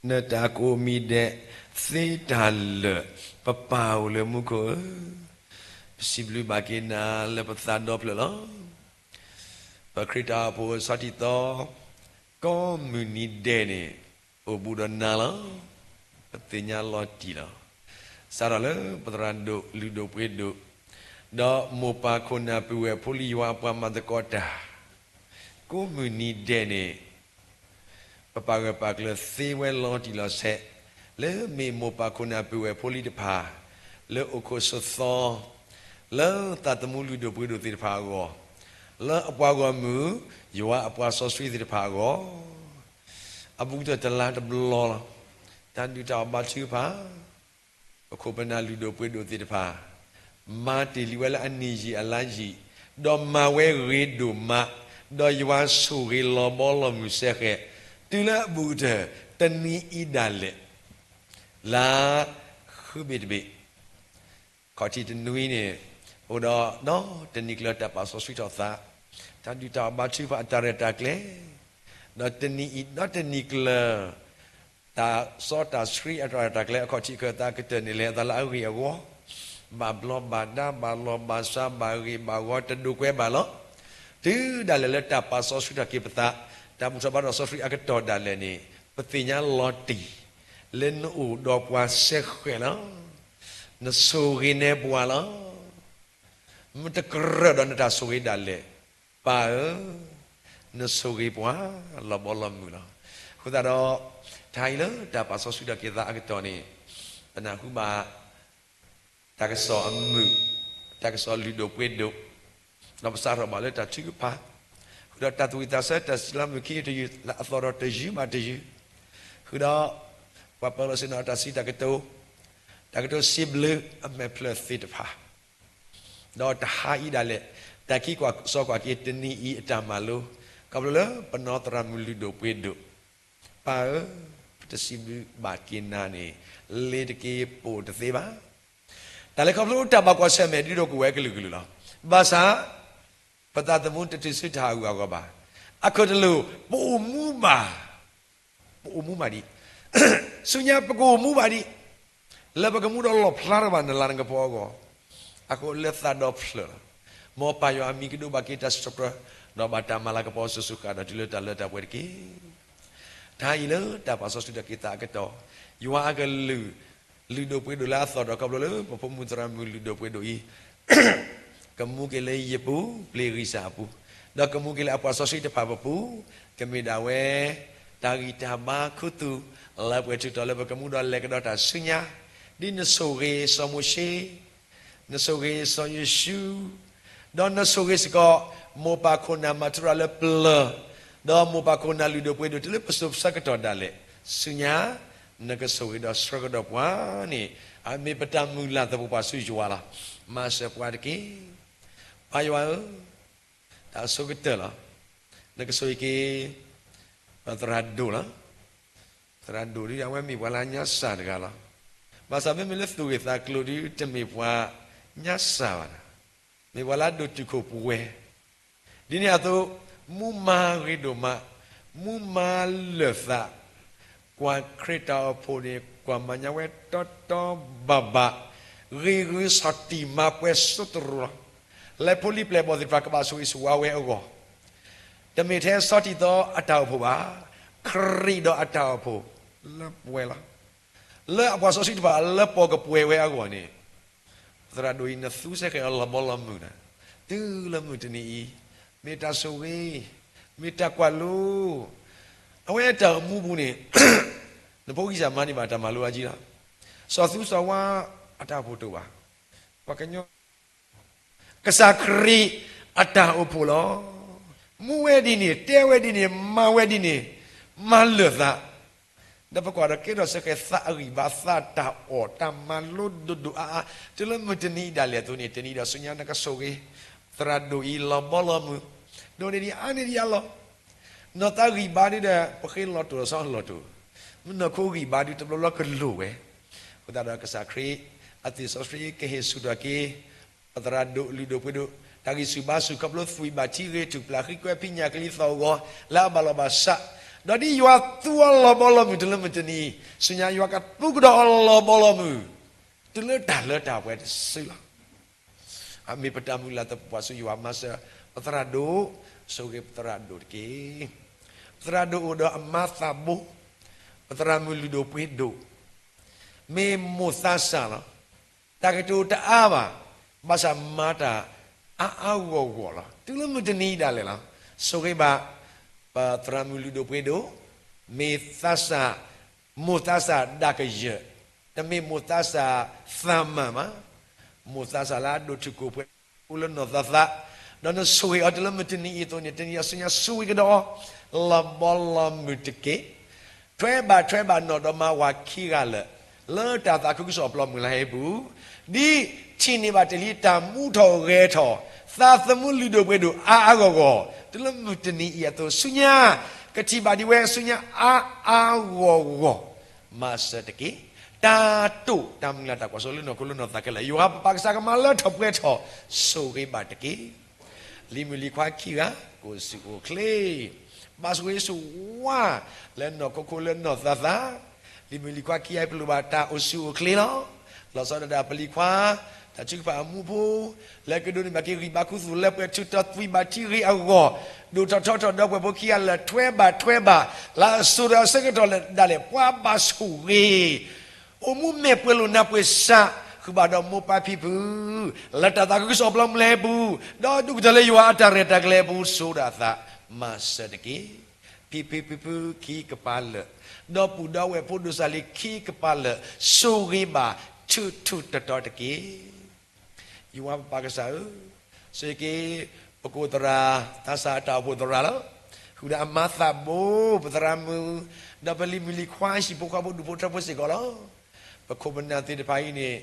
နတၢ်ကိးမံၤဒဲး သ့တၢ်လၢာ် ပပၢ်အိၣ်လၢမူခိၣ်ဧၢ, ပစံးဘျုးဘၣ်က့ၤနၤလၢပသးဒီဖျၢၣ်လီၤ. ပခရံာ်တၢ်အိၣ်ဖှိၣ်အဆၢထံၣ်သီ ကိးမုၢ်နံၤဒဲးန့ၣ် အိၣ်ဘူးဒီးနၤလီၤ. ပသ့ၣ်ညါလီၤတံၢ်လီၤ. စးထီၣ်လၢပသရၣ်ဒိၣ်လုၢ်ဒိၣ်ပှ့ၤဒိၣ် ဒီးမိၢ်ပၢ်ခိၣ်နၢ်ပုၢ်ဝဲၢ်ဖိလံၤယွၤအပှၤမၤသကိးတၢ် ကိးမုၢ်နံၤဒဲးန့ၣ် ပပာ်ဂၢၢ်ပာ်ကျၢၤသ့ဝဲလီၤတံၢ်လီၤဆဲး လၢမ့ၢ်မိၢ်ပၢ်ခိၣ်နၢ်ပုၢ်ဝဲၢ်ဖိလံၤတဖၣ် လၢအိၣ်ခိးဆိးသီ လၢသးသမူလုၢ်ဒိၣ်ပှ့ၤဒိၣ်သ့ၣ်တဖၣ်အဂီၢ်, လၢအပှၤဂီၢ်မုၢ် ယွၤအပှၤစီဆှံသ့ၣ်တဖၣ်အဂီၢ်, အဘူးကတၢၢ်တလါတဘျီလီၤ. တၢ်ဒုၣ်တၢ်အီၣ်ဘါထုကဖၣ် ပခိၣ်ပနၢ်လုၢ်ဒိၣ်ပှ့ၤဒိၣ်သ့ၣ်တဖၣ် မၤတ့ၢ်လံဝဲလၢအနံၣ်ယံာ်အလါယံာ်, ဒီးမၤဝဲဂ့ၤဒိၣ်မး, ဒီးယွၤဆိၣ်ဂ့ၤလီၤဘီလီၤမုၢ်စဲဃဲး, တုၤလၢအဘူးကတၢၢ် တနံၤအံၤဒၣ်လဲာ် လါဃုဘ့ၣ်တဘ့ၣ် ခီၣ်ထံးတနွံန့ၣ် အိၣ်ဒီး ဒီးတနံၤကျၢၤတၢ်ပာ်စီဆှံထီၣ်သး, တၢ်ဒုၣ်တၢ်အီၣ်ဘါထုကဖၣ်အတၢ်ရဲၣ်တၢ်ကျဲၤ, ဒီးတနံၤအံၤ ဒီးတနံၤကျၢၤ တၢ်စီတၢ်ဆှံအတၢ်ရဲၣ်တၢ်ကျဲၤ အခီၣ်ထံးအခၢၣ်သးကတၢၢ်န့ၣ် လဲၤအသးလၢအဂ့ၢ်အဝီ, ဘၣ်ဘျီဘၣ်ဒါ ဘၣ်လီၢ်ဘၣ်စး ဘၣ်ဂ့ၢ်ဘၣ်ဝီ တဒိးကွဲးဘၣ်လီၤ. တုၤဒၣ်လဲာ်လၢတၢ်ပာ်စီဆှံထီၣ်က့ၤပသး, တၢ်ဘူၣ်ထီၣ်ဘါထီၣ်စီဆှံအကတီၢ်ဒၣ်လဲာ်န့ၣ် ပသ့ၣ်ညါလီၤတံၢ် လၢနအိၣ်ဒီးပှၤစဲဃဲးလီၤ. နဆိၣ်ဂ့ၤနဲပှၤလီၤ. မ့ၢ်တကြၢးဒီးနတၢ်ဆိၣ်ဂ့ၤဒၣ်လဲာ်, ပၢ်ဧၢ, နဆိၣ်ဂ့ၤပှၤလီၤဘီလီၤမုၢ်လီၤ. အဃိသတးဒီး တဟါအံၤလၢတၢ်ပာ်စီဆှံထီၣ်က့ၤသးအကတီၢ်န့ၣ် ပနၢ်ဟူဘၣ် တၢ်ကစီၣ်အမုာ်, တၢ်ကစီၣ်လုၢ်ဒိၣ်ပှ့ၤဒိၣ်, ဒီးပစးထီၣ်ဘၣ်လၢတၢ်ထုကဖၣ်, ဃုာ်ဒီးတၢ်သူၣ်ဝံၣ်သးဆၢတၢ်စံးလၢမုၢ်ခံတယုၢ် လၢအသီၣ်ဒီးတယုၢ်ဘၣ်တယုၢ်, ဃုာ်ဒီး ပှၤပၢၤလီၢ်ဆ့ၣ်နီၤအတၢ်စံးတၢ်ကတိၤ, တၢ်ကတိၤစံးဘျုးအမဲာ်ဖျၢၣ်သ့ၣ်တဖၣ် ဒီးတဟါအံၤဒၣ်လဲာ် တၢ်ခံကွၢ်စီကွၢ်က့ၤတနံၤအံၤအတၢ်မၤလိ, ခီဖျိလၢပနီၢ်သရၣ်မုၣ်လုၢ်ဒိၣ်ပှ့ၤဒိၣ်, ပၢ်ဧၢ, ပတစံးဘျုးဘၣ်က့ၤနၤန့ၣ် လ့ၤတက့ၢ် ပိာ်တသ့ဘၣ်. တၢ်လဲၤခီဖျိတၢ်ဘၣ်ကွၢ်ဆၢၣ်မဲာ်ဒုးဒီးကဝဲၤကလုာ်ကလုာ်လီၤ. ဘၣ်ဆၣ် ပသးသမူတတုၤဆူတၢ်ဟးဂူာ်ဟးဂီၤဘၣ်. အခိၣ်တလိၣ် ပအိၣ်မူဘၣ် ပအိၣ်မူဘၣ်ဒံး, ဆူညါပကအိၣ်မူဘၣ်ဒံး, လၢပကမူဒီးလီၣ်ဖျါထီၣ်ဘၣ်နလၤနကပီၤအဂီၢ်, အဃိလၢသးဒီဖျၢၣ်လီၤ. မ်ပၢ်ယွၤအမံၤကဒိးဘၣ်က့ၤတၢ်စံးထီၣ်ပတြၢၤ, ဒီးဘၣ်တၢ်မၤလၤကပီၤစိၤစိၤဃၣ်ဃၣ်ဒီးတုၤလၢတၢ်လၢတၢ်ပှဲၤတက့ၢ်. တဟါအံၤလၢတၢ်ပာ်စီဆှံထီၣ်က့ၤသးအကတီၢ်, ယွၤအကလုၢ် လုၢ်ဒိၣ်ပှ့ၤဒိၣ်လၢအသီၣ်ဒီးခီဖျိလၢပဖိမုၣ်သရၣ်မုၣ်လုၢ်ဒိၣ်ပှ့ၤဒိၣ်အံၤ ကမူက့ၤလၢယပူၤ ပျ့ၤဂံၢ်စၢ်အပူၤ, ဒီးကမူက့ၤလၢအပှၤစီဆှံတဖၣ်ပပူၤ, ကမ့ၢ်ဒၣ်ဝဲ တၢ်ဂံၢ်တၢ်ဘါခူသူၣ် လၢပှဲၤထူၣ်တီၤလၢပကမူဒီးလဲၤကဒီးတၢ်ဆူညါ, ဒ်နဆိၣ်ဂ့ၤစီၤမိၤၡ့, နဆိၣ်ဂ့ၤစီၤယိၤၡူ, ဒီးနဆိၣ်ဂ့ၤစ့ၢ်ကီး မိၢ်ပၢ်ခိၣ်နၢ်မၤထူရၤလၢပျၢၤ, ဒီးမိၢ်ပၢ်ခိၣ်နၢ်လုၢ်ဒိၣ်ပှ့ၤဒိၣ်တုၤလၢပစိၤပဆၢကတီၢ်ဒၣ်လဲာ်, ဆူညါ နကဆိၣ်ဂ့ၤဒီးဆှၢကဒီးပှၤန့ၣ် အမ့ၢ်ပတၢ်မုၢ်လၢ်သပှၢ်ပှၢ်ဆူယွၤလီၤ. မၤစၢၤပှၤတက့ၢ်. ပၢ်ယွၤဧၢ, တၢ်အဆိကတၢၢ်လီၤ. နကဆိၣ်ဂ့ၤက့ၤ ပသရၣ်ဒိၣ်လီၤ. သရၣ်ဒိၣ်ဒ်အဝဲမ့ၢ်ပှၤလၢညါစၢ်တဂၤလီၤ. ဘၣ်ဆၣ်မ့မ့ၢ်လၢသူၣ်ဂ့ၢ်သးကျိၤဒ် တမ့ၢ်ပှၤညါစၢ်ဘၣ်. မ့ၢ်ပှၤလၢအဒိၣ်တုာ်ခိၣ်ပှဲၤ ဒ်န့ၣ်အသိး မူမၤဂ့ၤဒိၣ်မး, မူမၤလၢာ်သး, ကွၢ်ခရံာ်တၢ်အိၣ်ဖှိၣ်န့ၣ် ကွၢ်မၤညါဝဲတီတီဘၣ်ဘၣ်, ဂ့ၤဂုာ်ဆီၣ်တံၢ်မၤပှဲၤစိတရူးလီၤ. လဲၤဖိလံၤပျဲၢ်ဘီၣ်သ့ၣ်တဖၣ်ကဘၣ်ဆိၣ်ဂ့ၤဆိၣ်ဝါဝဲအဂီၢ်, တမ့ၢ်ထဲစီၤတံၢ်သီအတၢ်အိၣ်ဖှိၣ်ဘၣ်, ခရံာ်ဒီးအတၢ်အိၣ်ဖှိၣ်လၢပှဲၤလီၤ. လၢအပှၤစီဆှံတဖၣ်လၢပှဲၤကပှဲၤဝဲအဂီၢ်န့ၣ် သရၣ်ဒိၣ်အံၤနသူစဲဃဲၤအီၤလီၤဘီလီၤမုၢ်နၤ, တုၤလၢမုၢ်တနံၤအံၤ, မ့ၢ်တၢ်ဆိၣ်ဂ့ၤ, မ့ၢ်တၢ်ကွၢ်လိ, အဝဲတၢ်အိၣ်မူပူၤန့ၣ် နဖိဂံၢ်စၢ်မၤန့ၢ်ဘၣ်တၢ်မၤလိအါကံလီၤ. စီၤသူစီၤဝါအတၢ်အိၣ်ဖှိၣ်တအိၣ်ဘၣ်. ပှၤကညီ ကစၢ်ခရံာ်အတၢ်အိၣ်ဖှိၣ်လီၤ. မူဝဲဒ်န့ၣ် တဲဝဲဒ်န့ၣ် မၤဝဲဒ်န့ၣ်, မၤလၢာ်သး, ဒီးပကွၢ်ဒီးကဲထီၣ်စဲဃဲၤသးအဂံၢ်ဘါ သးတၢ်အီၣ်တၢ်မၤလိဒိၣ်ဒိၣ်အါအါ, တုၤလၢမုၢ်တနံၤအံၤဒၣ်လဲာ်အသိးန့ၣ် တနံၤဒီးဆူညါနကဆိၣ်ဂ့ၤ သရၣ်ဒိၣ်အံၤလီၤဘီလီၤမုၢ်, ဒိၣ်န့ၢ်ဒံးအါန့ၢ်ဒံးအါလီၤ. နီၢ်သးဂံၢ်ဘါဒ်ဒီး ပဃ့လီၤတိၢ်လီၤဆီလီၤတိၢ်, မုၢ်နီၢ်ခိဂံၢ်ဘါဒုးတဘျီဘျီကလိၣ်ဝဲ, အဃိသတးဒီးကစၢ်ခရံာ်အသွံၣ်စီဆှံကဟ့ၣ်ဆူၣ်ထီၣ်က့ၤ ပသရၣ်ဒိၣ်လုၢ်ဒိၣ်ပှ့ၤဒိၣ် တၢ်ဂံၢ်ဆူၣ်ဘါဆူၣ် ခီဖျိသွံၣ်ဘၣ်ထံဂ့ၤ ထူၣ်ပျၢ်ဃံကွဲဖံးညၣ်ကလံၤသီၣ်ဂီၤ လၢအဘၣ်လီၤဘၣ်စး, ဒီးဒ်ယွၤသူအီၤလီၤဘီလီၤမုၢ်တုၤလၢမုၢ်တနံၤအံၤ, ဆူညါယွၤကသူကဒီးအီၤလီၤဘီလီၤမုၢ် တုၤလၢတၢ်လၢတၢ်ပှဲၤတစုလီၤ. အမ့ၢ်ပတၢ်မုၢ်လၢ်သပှၢ်ပှၢ်ဆူယွၤမၤစၢၤ ပသရၣ်ဒိၣ်, ဆိၣ်ဂ့ၤပသရၣ်ဒိၣ်တက့ၢ်. ပသရၣ်ဒိၣ်အိၣ်ဒီးအမါသးဘိ, ပသရၣ်မုၣ်လုၢ်ဒိၣ်ပှ့ၤဒိၣ်, မ့ၢ်မိၢ်သးစၢ်လီၤ. တၢ်ကတိၤတအါဘၣ်, ဘၣ်ဆၣ်မၤတၢ်အါအါဂီၢ်ဂီၢ်လီၤ. တုၤလၢမုၢ်တနံၤအံၤဒၣ်လဲာ်လီၤ. ဆိၣ်ဂ့ၤဘၣ် ပသရၣ်မုၣ်လုၢ်ဒိၣ်ပှ့ၤဒိၣ်, မ့ၢ်သးစၢ်, မိၢ်သးစၢ်ဒၣ်ကယၢၢ်, တမ့ၢ်မိၢ်သးစၢ်သးမၢ်မး, မိၢ်သးစၢ်လၢအဒိၣ်ထူၣ်ကိၢ်ပှဲၤ အိၣ်လၢနီၢ်သးသး, ဒီးနဆိၣ်ဂ့ၤအီၤတုၤလၢမုၢ်တနံၤအံၤအသိးန့ၣ် တနံၤအံၤဆူညါဆိၣ်ဂ့ၤကဒီးအီၤ လီၤဘီလီၤမုၢ်တက့ၢ်. ထွဲဘၣ်ထွဲဘၣ်နီၣ်ဒီးမါဝၤခံဂၤလၢာ် လၢတၢ်သးခုကစီၣ်အပျီမုၢ်လၢ်ဟဲပူၤ, ဒ်ထံၣ်န့ၢ်ဘၣ်တ့ၢ်လံတၢ်မူထီၣ်ဂဲၤထီၣ် သးသမူလုၢ်ဒိၣ်ပှ့ၤဒိၣ်အါအါဂီၢ်ဂီၢ် တုၤလၢမုၢ်တနံၤအံၤအသိး ဆူညါ ကထံၣ်ဘၣ်ဒံးဝဲဆူညါအါအါဂီၢ်ဂီၢ် မၤစၢၤတက့ၢ်. တၢ်တိာ်တၢ်မုၢ်လၢ်တၢ်ကွၢ်စိလၢနီၢ်ခိလၢနီၢ်သးခဲလၢာ်, ယွၤပပၢ်ကစၢ်ကမၤလၢထီၣ်ပှဲၤထီၣ်, ဆိၣ်ဂ့ၤဘၣ်တက့ၢ်. လံၤမုၣ်လံၤခွါခံဂၤ အိၣ်ဆူၣ်အိၣ်ချ့, ဘၣ်ဆိၣ်ဂ့ၤဆိၣ်ဝါ လၢနီၢ်ခိခိၣ်လၢနီၢ်သးသး, လံၤမုၣ်လံၤခွါခံဂၤအံၤ ပလိၣ်ဘၣ်တၢ်အိၣ်ဆူၣ်အိၣ်ချ့လီၤ. လီၤဆီဒၣ်တၢ်ပလံၤခွါ, တၢ်ထုကဖၣ်အမူဖိ လၢကဒိးန့ၢ်ဘၣ်က့ၤဂံၢ်ဘါခူသူၣ်လၢပှဲၤ ထုးထီၣ်သွံၣ်ဘၣ်ထံဂ့ၤအဂီၢ်, ဒိၣ်ထီၣ်ထီထီၣ်ဒီးပှဲၤဖိခံဂၤလၢာ် ထွဲဘၣ်ထွဲဘၣ်, လၢအစိၤဒီးအဆၢကတီၢ်လၢာ်ဒၣ်လဲာ် ပှၤဘၣ်ဆိၣ်ဂ့ၤ အိၣ်မူမဲာ်ပှဲၤလိာ်နၢ်ပှဲၤစး, ဃုာ်ဘၣ်ဒီးမိၢ်ပၢ်ဖံဖု, လၢတၢ်သးခုကစီၣ်ပျီပူၤလဲပူၤ, ဒီးဒုးကတၢၢ်လၢယွၤအတၢ်ရဲၣ်တၢ်ကျဲၤအပူၤ ဆိဒၣ်သးမၤစၢၤတက့ၢ်. ဖံဖံဖုဖုခံကပၤလၢာ်, ဒီပုၢ်ဒီဝဲၢ်ဖိဒိၣ်စၢ်လံခံကပၤလၢာ် ဆိၣ်ဂ့ၤဘၣ်ထူးထူးတီၤတီၤတက့ၢ်. ယွၤပပၢ်ကစၢ်ဧၢ, ဆိၣ်ဂ့ၤက့ၤ ပကိးသရၣ် သးစၢ်အတၢ်အိၣ်ဖှိၣ်သရၣ်လီၤ. ဃုာ်ဒီးအမၤသးဘိ ပသရၣ်မုၣ်, ဒီးပလံၤမုၣ်လံၤခွါ ဟံၣ်ဖိဃီဖိဒူၣ်ဖိထၢဖိစ့ၢ်ကီးလီၤ. ပခိၣ်ပနၢ်သ့ၣ်တဖၣ်အံၤန့ၣ်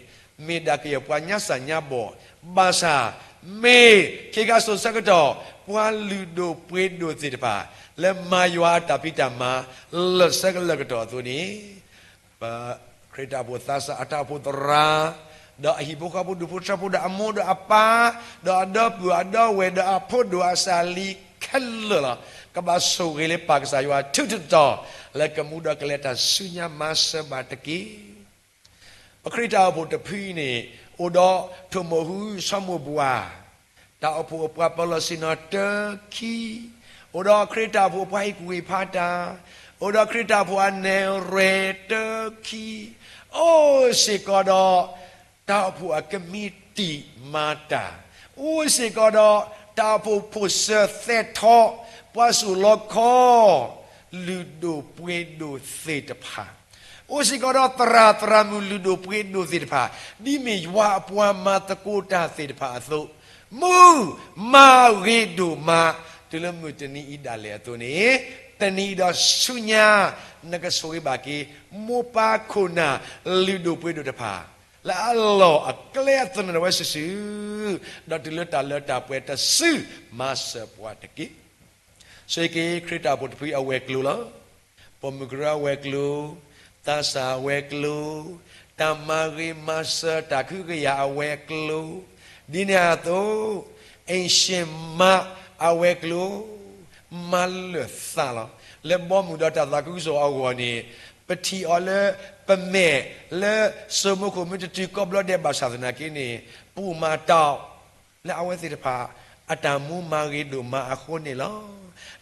မ့ၢ်ဒၣ်ကယဲၢ်ပှၤညါစၢ်ညါဘီၣ်, ဘၣ်ဆၣ် မ့ၢ်ခ့ခါစိၤဆၢကတီၢ် ပှၤလုၢ်ဒိၣ်ပှ့ၤဒိၣ်သ့ၣ်တဖၣ် လၢမၤယွၤအတၢ်ဖံးတၢ်မၤ လၢာ်ဆၢကတီၢ်အသိးန့ၣ် ပခရံာ်တၢ်အိၣ်ဖှိၣ်သးစၢ်အတၢ်အိၣ်ဖှိၣ်သရၣ်, ဒီးအဟံၣ်ဖိဃီဖိဒူၣ်ဖိထၢဖိဒီးအမိၢ်ဒီးအပၢ်, ဒီးအဒီပုၢ်အဒီဝဲၢ်ဒီးအဖိဒိၣ်အစၢ်လံခဲလၢာ်လီၤ. ကဘၣ်ဆိၣ်ဂ့ၤလၢပၢ်ကစၢ်ယွၤထူးထူးတီၤတီၤ, လၢကမူဒီးကလဲၤတၢ်ဆူညါမၤစၢၤဘၣ်တက့ၢ်. ပခရံာ်တၢ်အိၣ်ဖှိၣ်တဖုအံၤန့ၣ် အိၣ်ဒီးထိၣ်မိၢ်ဟူဆီမိၢ်ပှၢ်, တၢ်အိၣ်ဖှိၣ်အပှၤပၢၤလီၢ်ဆ့ၣ်နီၤတၢခံ, အိၣ်ဒီးခရံာ်တၢ်အိၣ်ဖှိၣ်အပှၤဟ့ၣ်ကူၣ်ဟ့ၣ်ဖးတၢ်, အိၣ်ဒီးခရံာ်တၢ်အိၣ်ဖှိၣ်အနဲၣ်ရွဲၣ်တၢခံ, အိၣ်စ့ၢ်ကီးဒီး တၢ်အိၣ်ဖှိၣ်အကမံးတံာ်မၤတၢ်, အိၣ်စ့ၢ်ကီးဒီး တၢ်အိၣ်ဖှိၣ်ဖိၣ်စၢၤသဲးထီၣ်, ပှၤစိာ်လီခီ, လုၢ်ဒိၣ်ပှ့ၤဒိၣ်သ့ၣ်တဖၣ်, အိၣ်စ့ၢ်ကီးဒီးသရၣ်သရၣ်မုၣ်လုၢ်ဒိၣ်ပှ့ၤဒိၣ်သ့ၣ်တဖၣ်, ဒ်မ့ၢ်ယွၤအပှၤမၤသကိးတၢ်သ့ၣ်တဖၣ်အသိး, မုၢ်မၤဂ့ၤဒိၣ်မးတုၤလၢမုၢ်တနံၤအံၤဒၣ်လဲာ်အသိးန့ၣ်, တနံၤအံၤဒီးဆူညါ နကဆိၣ်ဂ့ၤဘၣ်က့ၤ မိၢ်ပၢ်ခိၣ်နၢ်လုၢ်ဒိၣ်ပှ့ၤဒိၣ်တဖၣ် လၢအလီၢ်အကျဲအသနၢၣ်ဒၣ်ဝဲစုာ်စုာ်, ဒီးတုၤလၢတၢ်လၢတၢ်ပှဲၤတစု မၤစၢၤပှၤတက့ၢ်. ဆိၣ်ဂ့ၤက့ၤခရံာ်တၢ်အိၣ်ဖှိၣ်တဖုအဝဲၤကျိၤလီၤ. ပိာ်မုၣ်ကရၢအဝဲၤကျိၤ, သးစၢ်အဝဲၤကျိၤ, တၢ်မၤဂ့ၤမၤစၢၤတၢ်ကဟုကယာ်အဝဲၤကျိၤ, ဒ်န့ၣ်အသိး အ့ၣ်ၡ့ၣ်မးအဝဲၤကျိၤ, မၤလၢာ်သးလီၤ. လၢဘီမုၢ်ဒီးတၢ်သးခုကစီၣ်အဂီၢ်န့ၣ်, ပထံၣ်အီၤလၢပမဲာ်လၢစိမိခိၣ်မ့ၢ်တတုၤကိးဘျီဒဲးဘၣ်ဆၣ်သနာ်က့န့ၣ်, ပူၢ်မၤတၢ် လၢအဝဲသ့ၣ်တဖၣ် အတၢ်မူမၤဂ့ၤဒိၣ်မးအဃိန့ၣ်လီၤ.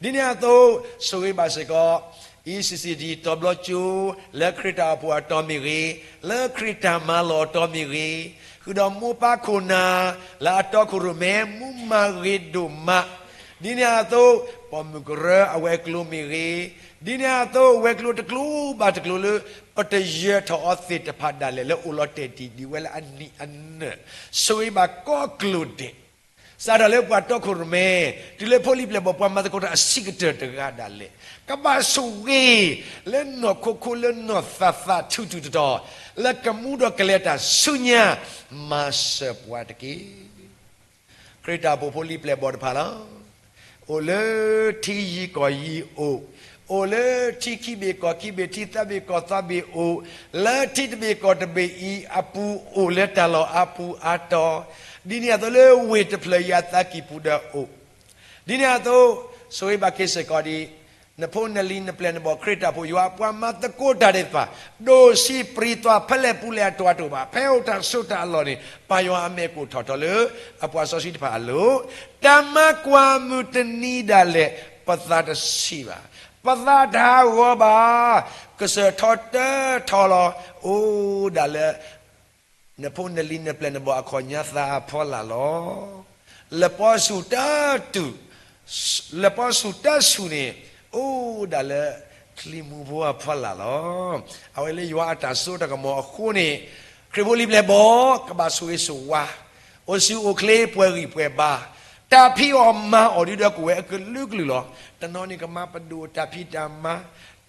ဒ်န့ၣ်အသိး ဆိၣ်ဂ့ၤဘၣ်စ့ၢ်ကီး E C C D တီၤဘျီကၠိ, လၢခရံာ်တၢ်အိၣ်ဖှိၣ်အတီၤမ့ၢ်ဂ့ၤ, လၢခရံာ်တၢ်မၤလီၢ်အတီၤမ့ၢ်ဂ့ၤ, ဃုာ်ဒီးမိၢ်ပၢ်ခိၣ်နၢ် လၢအတီခိၣ်ရိၣ်မဲ မူမၤဂ့ၤဒိၣ်မး, ဒ်န့ၣ်အသိး ပိာ်မုၣ်ကရၢအဝဲၤကျိၤမ့ၢ်ဂ့ၤ, ဒ်န့ၣ်အသိး ဝဲၤကျိၤတကျိၤဘၣ်တကျိၤလၢ ပတယၢၤထီၣ်အီၤသ့ၣ်တဖၣ်ဒၣ်လဲာ် လၢအိၣ်လီၤတဲာ်တံၢ်ဒံးဝဲလၢအနံၣ်အနၢၣ်, ဆိၣ်ဂ့ၤဘၣ်ကိးကျိၤဒဲး စးထီၣ်လၢပှၤတီခိၣ်ရိၣ်မဲ, တုၤလၢဖိလံၤပျဲၢ်ဘီၣ်ပှၤမၤသကိးတၢ်အဆံးကတၢၢ်တဂၤဒၣ်လဲာ်, ကဘၣ်ဆိၣ်ဂ့ၤ လၢနီၢ်ခိခိၣ်လၢနီၢ်သးသးထူးထူးတီၤတီၤ, လၢကမူဒီးကလဲၤတၢ်ဆူညါ မၤစၢၤပှၤတက့ၢ်. ခရံာ်တၢ်အိၣ်ဖှိၣ်ဖိလံၤပျဲၢ်ဘီၣ်တဖၣ်လီၤ. အိၣ်လၢထံယံၤကီၢ်ယံၤအိၣ်, အိၣ်လၢထံခံဘ့ၣ်ကီၢ်ခံဘ့ၣ် ထံသၢဘ့ၣ်ကီၢ်သၢဘ့ၣ်အိၣ်, လၢထံတဘ့ၣ်ကီၢ်တဘ့ၣ်အံၤအပူၤအိၣ်လၢတၢ်လီၢ်အါပူၤအါတီၤ, ဒ်န့ၣ်အသိးလၢဝ့ၢ်တဖျၢၣ်အံၤအသးကံၢ်ပူၤဒီးအိၣ် ဒ်န့ၣ်အသိး, ဆိၣ်ဂ့ၤဘၣ်က့ၤစ့ၢ်ကီးဒံး, နဖိနလံၤနပျဲၢ်နဘီၣ် ခရံာ်တၢ်အိၣ်ဖှိၣ်ယွၤအပှၤမၤသကိးတၢ်သ့ၣ်တဖၣ်, ဒိၣ်ဆံးပြံးသွါဖဲလဲၣ်ပူၤလဲၣ်အတီၢ်အတီၢ်ဘၣ်, ဖဲအိၣ်တၢ်ဆိးတၢ်အလီၢ်န့ၣ် ပၢ်ယွၤအမဲာ်ကအိၣ်ထီၣ်ထီလၢ အပှၤစီဆှံတဖၣ်အလိၤ, တၢ်မၤကွၢ်မုၢ်တနံၤဒၣ်လဲာ် ပသးတဆံးဘၣ်, ပသးတဟးဂီၤဘၣ်, ကစၢၢ်ထီတၢထီလီၤ, အိၣ်ဒၣ်လၢ နဖိနလံၤနပျဲၢ်နဘီၣ်အခီၣ်ညါသးအဖီလာ်လီၤ. လပီဆူၣ်တၢ်တူၢ်, လပီဆူၣ်တၢ်ဆူၣ်န့ၣ် အိၣ်ဒၣ်လၢချံမူဖိအဖီလာ်လီၤ. အဝဲလၢယွၤအတၢ်စိတၢ်ကမီၤအဃိန့ၣ်, ခရံာ်ဖိလံၤပျဲၢ်ဘီၣ် ကဘၣ်ဆိၣ်ဂ့ၤဆိၣ်ဝါ, အိၣ်ဆူၣ်အိၣ်ချ့ပှဲၤဂံၢ်ပှဲၤဘါ, တၢ်ဖံးအီၣ်မၤအီၣ်ဒုဒီးကအိၣ်ဝဲအကလုာ်ကလုာ်လီၤ. တနီၤန့ၣ်ကမၤပဒိၣ်တၢ်ဖံးတၢ်မၤ,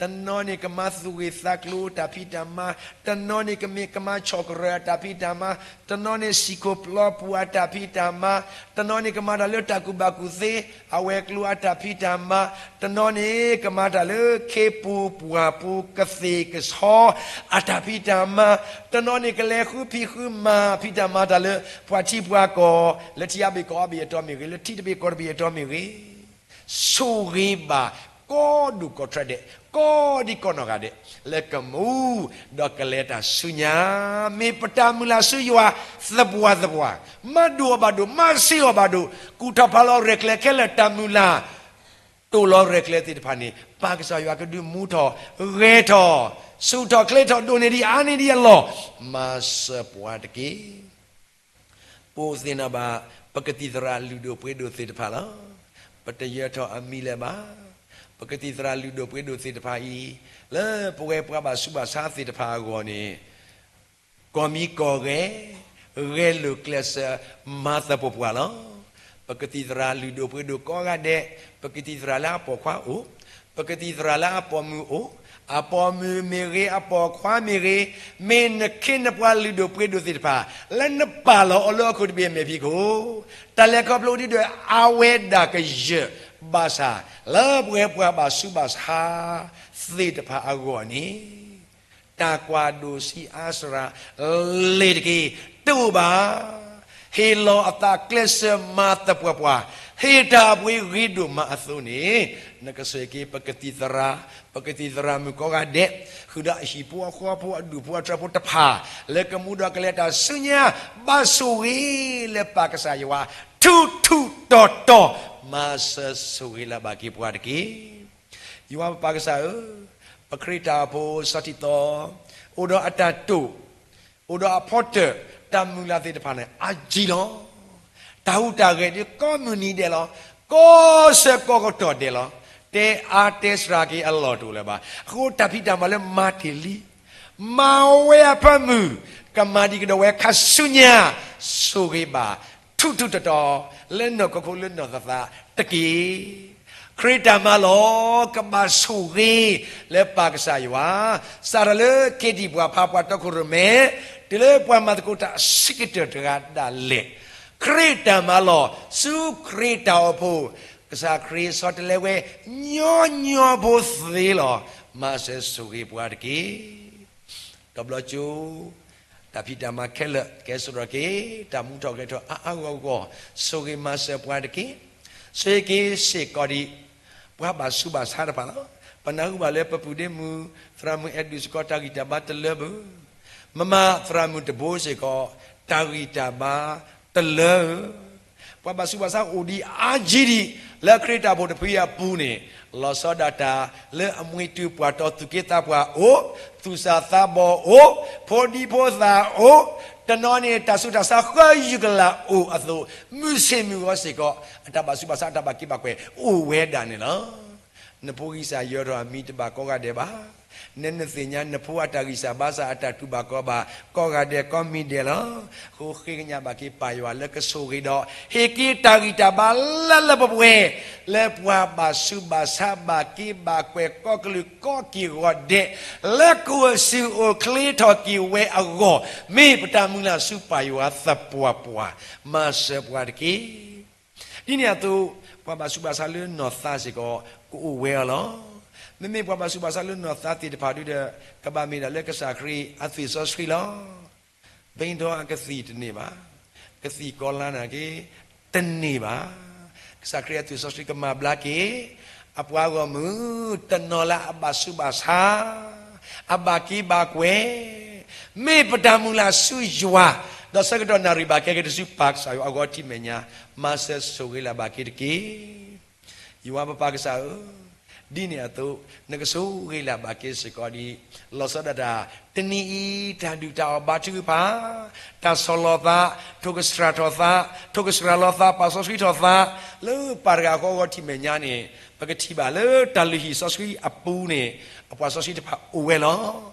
တနီၤန့ၣ်ကမၤသူၣ်ဂ့ၤသးကျိၤအတၢ်ဖံးတၢ်မၤ, တနီၤန့ၣ်ကမ့ၢ်ကမၤဆီၣ်ကရၢၢ်အတၢ်ဖံးတၢ်မၤ, တနီၤန့ၣ်စံၣ်ခိၣ်ပျီပူၤအတၢ်ဖံးတၢ်မၤ, တနီၤန့ၣ်ကမၤတၢ်လၢတၢ်ကူၣ်ဘၣ်ကူၣ်သ့ အဝဲၤကျိၤအတၢ်ဖံးတၢ်မၤ, တနီၤန့ၣ်ကမၤတၢ်လၢခ့ပူၤပှၢ်ပူၤကသ့ၣ်ကဆီအတၢ်ဖံးတၢ်မၤ, တနီၤန့ၣ်ကလဲၤဃုဖံးဃုမၤဖံးတၢ်မၤတၢ်လၢ ပှၤထံပှၤကီၢ် လၢထံအါဘ့ၣ်ကီၢ်အါဘ့ၣ်အတီၢ်မ့ၢ်ဂ့ၤ, လၢထံတဘ့ၣ်ကီၢ်တဘ့ၣ်အတီၢ်မ့ၢ်ဂ့ၤ, ဆိၣ်ဂ့ၤဘၣ်ကိးဒူၣ်ကိးထၢဒဲး ကိးဒံကိးနီၢ်ဂၤဒဲး လၢကမူ ဒီးကလဲၤတၢ်ဆူညါ, မ့ၢ်ပတၢ်မုၢ်လၢ်ဆူယွၤသပှၢ်သပှၢ်, မၤဒိၣ်အီၤဘၣ်ဒိၣ်, မၤစ့ၢ်အီၤဘၣ်ဒိၣ်, ကူၣ်ထီၣ်ဖးလီၤရဲၣ်ကျဲၤခဲလၢာ်တၢ်မုၢ်လၢ် တိၢ်လီၤရဲၣ်ကျဲၤသ့ၣ်တဖၣ်န့ၣ် ပၢ်ကစၢ်ယွၤကဒုးမူထီၣ်, ဂဲၤထီၣ်, ဆူၣ်ထီၣ်ချ့ထီၣ်ဒိၣ်န့ၢ်ဒံးအါန့ၢ်ဒံးအလီၢ်, မၤစၢၤပှၤတက့ၢ်. ပအိၣ်သ့ၣ်နီၣ်ဘၣ် ပကသံၣ်သရၣ်လုၢ်ဒိၣ်ပှ့ၤဒိၣ်သ့ၣ်တဖၣ်လီၤ. ပတယၢၤထီၣ်အမံၤလၢၤဘၣ်. ပကသံၣ်သရၣ်လုၢ်ဒိၣ်ပှ့ၤဒိၣ်သ့ၣ်တဖၣ်အံၤ လၢပဝဲပှၤဘၣ်ဆူးဘၣ်ဆါသ့ၣ်တဖၣ်အဂီၢ်န့ၣ် ကီၢ်မံကီၢ်ဂဲၤ, ဂဲၤလိာ်ကျဲးစၢးမၤသပှၢ်ပှၢ်လီၤ. ပကသံၣ်သရၣ်လုၢ်ဒိၣ်ပှ့ၤဒိၣ်ကိးဂၤဒဲး, ပကသံၣ်သရၣ်လၢအပိာ်ခွါအိၣ်, ပကသံၣ်သရၣ်လၢအပိာ်မုၣ်အိၣ်, အပိာ်မုၣ်မ့ၢ်ဂ့ၤ, အပိာ်ခွါမ့ၢ်ဂ့ၤ, မ့ၢ်နခ့နပှၤလုၢ်ဒိၣ်ပှ့ၤဒိၣ်သ့ၣ်တဖၣ် လၢနပာ်လီၤအီၤလၢဟီၣ်ခိၣ်တဘ့ၣ်အမဲာ်ဖံးခိၣ်, တၢ်လဲၤခီဖျိဒ်ဒီးအဝဲဒၣ်ကယၢၢ်, ဘၣ်ဆၣ် လၢပဝဲပှၤဘၣ်ဆူးဘၣ်ဆါသ့ၣ်တဖၣ်အဂီၢ်န့ၣ် တၢ်ကွၢ်ဒိၣ်ဆံးအါစှၤ လ့ၤတက့ၢ်, တအိၣ်ဘၣ်. ဟ့ၣ်လီၤအသးကျဲးစၢးမၤသပှၢ်ပှၢ်, ဟ့ၣ်တၢ်အပှ့ၤဂ့ၤဒိၣ်မးအသိးန့ၣ်, နကဆိၣ်ဂ့ၤက့ၤ ပကသံၣ်သရၣ်, ပကသံၣ်သရၣ်မုၣ်ကိးဂၤဒဲး, ဃုာ်ဒီးအဟံၣ်ဖိအဃီဖိအဒူၣ်ဖိအထၢဖိတဖၣ်, လၢကမူဒီးကလဲၤတၢ်ဆူညါ, ဘၣ်ဆိၣ်ဂ့ၤလၢပၢ်ကစၢ်ယွၤ, ထူးထူးတီၤတီၤ, မၤစၢၤဆိၣ်ဂ့ၤလၢ်ဘၣ်က့ၤပှၤတက့ၢ်. ယွၤပပၢ်ကစၢ်ဧၢ, ပခရံာ်တၢ်အိၣ်ဖှိၣ်စီၤထံးသီ, အိၣ်ဒီးအတၢ်တိာ်, အိၣ်ဒီးအဖီတၢၣ်, တၢ်မုၢ်လၢ်သ့ၣ်တဖၣ်န့ၣ် အါကံလီၤ. တၢ်ဟူးတၢ်ဂဲၤဒ်ကိးမုၢ်နံၤဒဲးလီၤ. ကိးဆၢကိးကတီၢ်ဒဲးလီၤ. တဲအါတဲစှၤက့ၤအလီၢ်တအိၣ်လၢၤဘၣ်. အဃိတၢ်ဖံးတၢ်မၤလၢမၤတ့ၢ်လံ, မၤဝဲအဖၢမုၢ်, ကမၤဒံးကဒီးဝဲခါဆူညါ, ဆိၣ်ဂ့ၤဘၣ်, ထူးထူးတီၤတီၤ, လၢနီၢ်ခိခိၣ်လၢနီၢ်သးသးတက့ၢ်. ခရံာ်တၢ်မၤလီၤ, ကဘၣ်ဆိၣ်ဂ့ၤလၢပၢ်ကစၢ်ယွၤ, စးထီၣ်လၢခ့ဒံၣ်ပှၤဖးပှၤတီခိၣ်ရိၣ်မဲ, တုၤလၢပှၤမၤသကိးတၢ်အဆံးကတၢၢ်တဂၤဒၣ်လဲာ်, ခရံာ်တၢ်မၤလီၤ, ဆူခရံာ်တၢ်အိၣ်ဖှိၣ်, ကစၢ်ခရံာ်ဆီတလဲဝဲ, ညီညီဖိသ့လီၤ, မၤစၢၤဆိၣ်ဂ့ၤပှၤတက့ၢ်. တဘျီကၠိ, တၢ်ဖံးတၢ်မၤခဲလၢာ် ကဲစိာ်ထီၣ်က့ၤ တၢ်မူထီၣ်ဂဲၤထီၣ်အါအါဂီၢ်ဂီၢ်, ဆိၣ်ဂ့ၤမၤစၢၤပှၤတက့ၢ်. ဆိၣ်ဂ့ၤက့ၤစ့ၢ်ကီးဒံး ပှၤဘၣ်ဆူးဘၣ်ဆါတဖၣ်လီၤ. ပနၢ်ဟူဘၣ်လၢပပုၢ်ဒ့မုၣ် သရၣ်မုၣ်အဲၣ်ဒူးစ့ၢ်ကီး တၢ်ဂံၢ်တၢ်ဘါတလၢဘၣ်, မမၤသရၣ်မုၣ်တဘိစ့ၢ်ကီး တၢ်ဂံၢ်တၢ်ဘါတလၢဧၢ. ပှၤဘၣ်ဆူးဘၣ်ဆါအိၣ်ဒံးအါကံဒံး လၢခရံာ်တၢ်အိၣ်ဖှိၣ်တဖုအံၤအပူၤန့ၣ်, လီၤဆီဒၣ်တၢ်လၢအမှံတုၤပှၢ်တီၤ သူၣ်က့သးပှၢ်အိၣ်, သူၣ်စၢ်သးဘီၣ်အိၣ်, ဖိဒံဖိသၣ်အိၣ်, တနီၤန့ၣ် တၢ်ဆူးတၢ်ဆါဃၢယူၢ်ကလာ်အိၣ်အသိး, မုၢ်ဆ့ၣ်မုၢ်ဂီၤစ့ၢ်ကီး အတၢ်ဘၣ်ဆူးဘၣ်ဆါ အတၢ်ဘၣ်က့ဘၣ်ကွဲၢ်အိၣ်ဝဲဒၣ်န့ၣ်လီၤ. နဖိဂံၢ်စၢ်ယၢၤထီၣ်အမံၤတဘၣ်ကိးဂၤဒဲးဘၣ်. နနသ့ၣ်ညါနဖိအတၢ်ဂံၢ်စၢ်ဘါစၢ်အတၢ်တူၢ်ဘၣ်ခီၣ်ဘၣ် ကိးဂၤဒဲးကိးမံၤဒဲးလီၤ. အဃိဃ့ကညးဘၣ်က့ၤပၢ်ယွၤလၢကဆိၣ်ဂ့ၤဒီး ဟ့ၣ်က့ၤတၢ်ဂံၢ်တၢ်ဘါလၢလၢပှဲၤပှဲၤ လၢပှၤဘၣ်ဆူးဘၣ်ဆါဘၣ်က့ဘၣ်ကွဲၢ်ကိးကလုာ်ကိးက့ၢ်ဂီၤဒဲး လၢကအိၣ်ဆူၣ်အိၣ်ချ့ထီၣ်က့ၤဝဲအဂီၢ်, မ့ၢ်ပတၢ်မုၢ်လၢ်ဆူပၢ်ယွၤသပှၢ်ပှၢ်, မၤစၢၤပှၤတက့ၢ်. ဒ်န့ၣ်အသိး, ပှၤဘၣ်ဆူးဘၣ်ဆါလၢနီၢ်သးစ့ၢ်ကီး ကအိၣ်ဝဲအီၤလီၤ. မ့မ့ၢ်ပှၤဘၣ်ဆူးဘၣ်ဆါလၢနီၢ်သးသ့ၣ်တဖၣ်ဒုဒီး ကဘၣ်မ့ၢ်ဒၣ်လၢကစၢ်ခရံာ်အသွံၣ်စီဆှံလီၤ. ဘိန်းတော်အကသံၣ်တန့ၢ်ဘၣ်, ကသံၣ်ကီၤလါနာ်က့ တန့ၢ်ဘၣ်. ကစၢ်ခရံာ်အသွံၣ်စီဆှံကမၤဘျါက့ၤ အပှၤဂီၢ်မုၢ် တနီၤလၢအဘၣ်ဆူးဘၣ်ဆါ, အဘၣ်က့ဘၣ်ကွဲၢ်, မ့ၢ်ပတၢ်မုၢ်လၢ်ဆူယွၤ, ဒီးဆၢကတီၢ်နၣ်ရံၣ်ဘၣ်ကဲက့ၤတစုပၢ်ကစၢ်ယွၤအဂီၢ်ထံၣ်မဲာ်ညါ, မၤစၢၤဆိၣ်ဂ့ၤလၢ်ဘၣ်က့ၤတက့ၢ်. ယွၤပပၢ်ကစၢ်ဧၢ, ဒ်န့ၣ်အသိး နကဆိၣ်ဂ့ၤလၢ်ဘၣ်က့ၤစ့ၢ်ကီးဒံး, လီၤဆီဒၣ်တၢ် တနံၤအံၤ တၢ်ဒုၣ်တၢ်အီၣ်ဘါထုကဖၣ်, တၢ်ဆီၣ်လီၤသး, ထိၣ်ကစှၤထီၣ်သး, ထိၣ်ကစှၤလီၤသး ပာ်စီဆှံထီၣ်သး, လၢပၢ်တဂၤဃီအဂီၢ်ထံၣ်မဲာ်ညါန့ၣ်, ပကထံၣ်ဘၣ်လၢတၢ်လုၢ်ဟံၣ်စီဆှံအပူၤန့ၣ်, အပှၤစီဆှံတဖၣ်အိၣ်ဝဲလီၤ.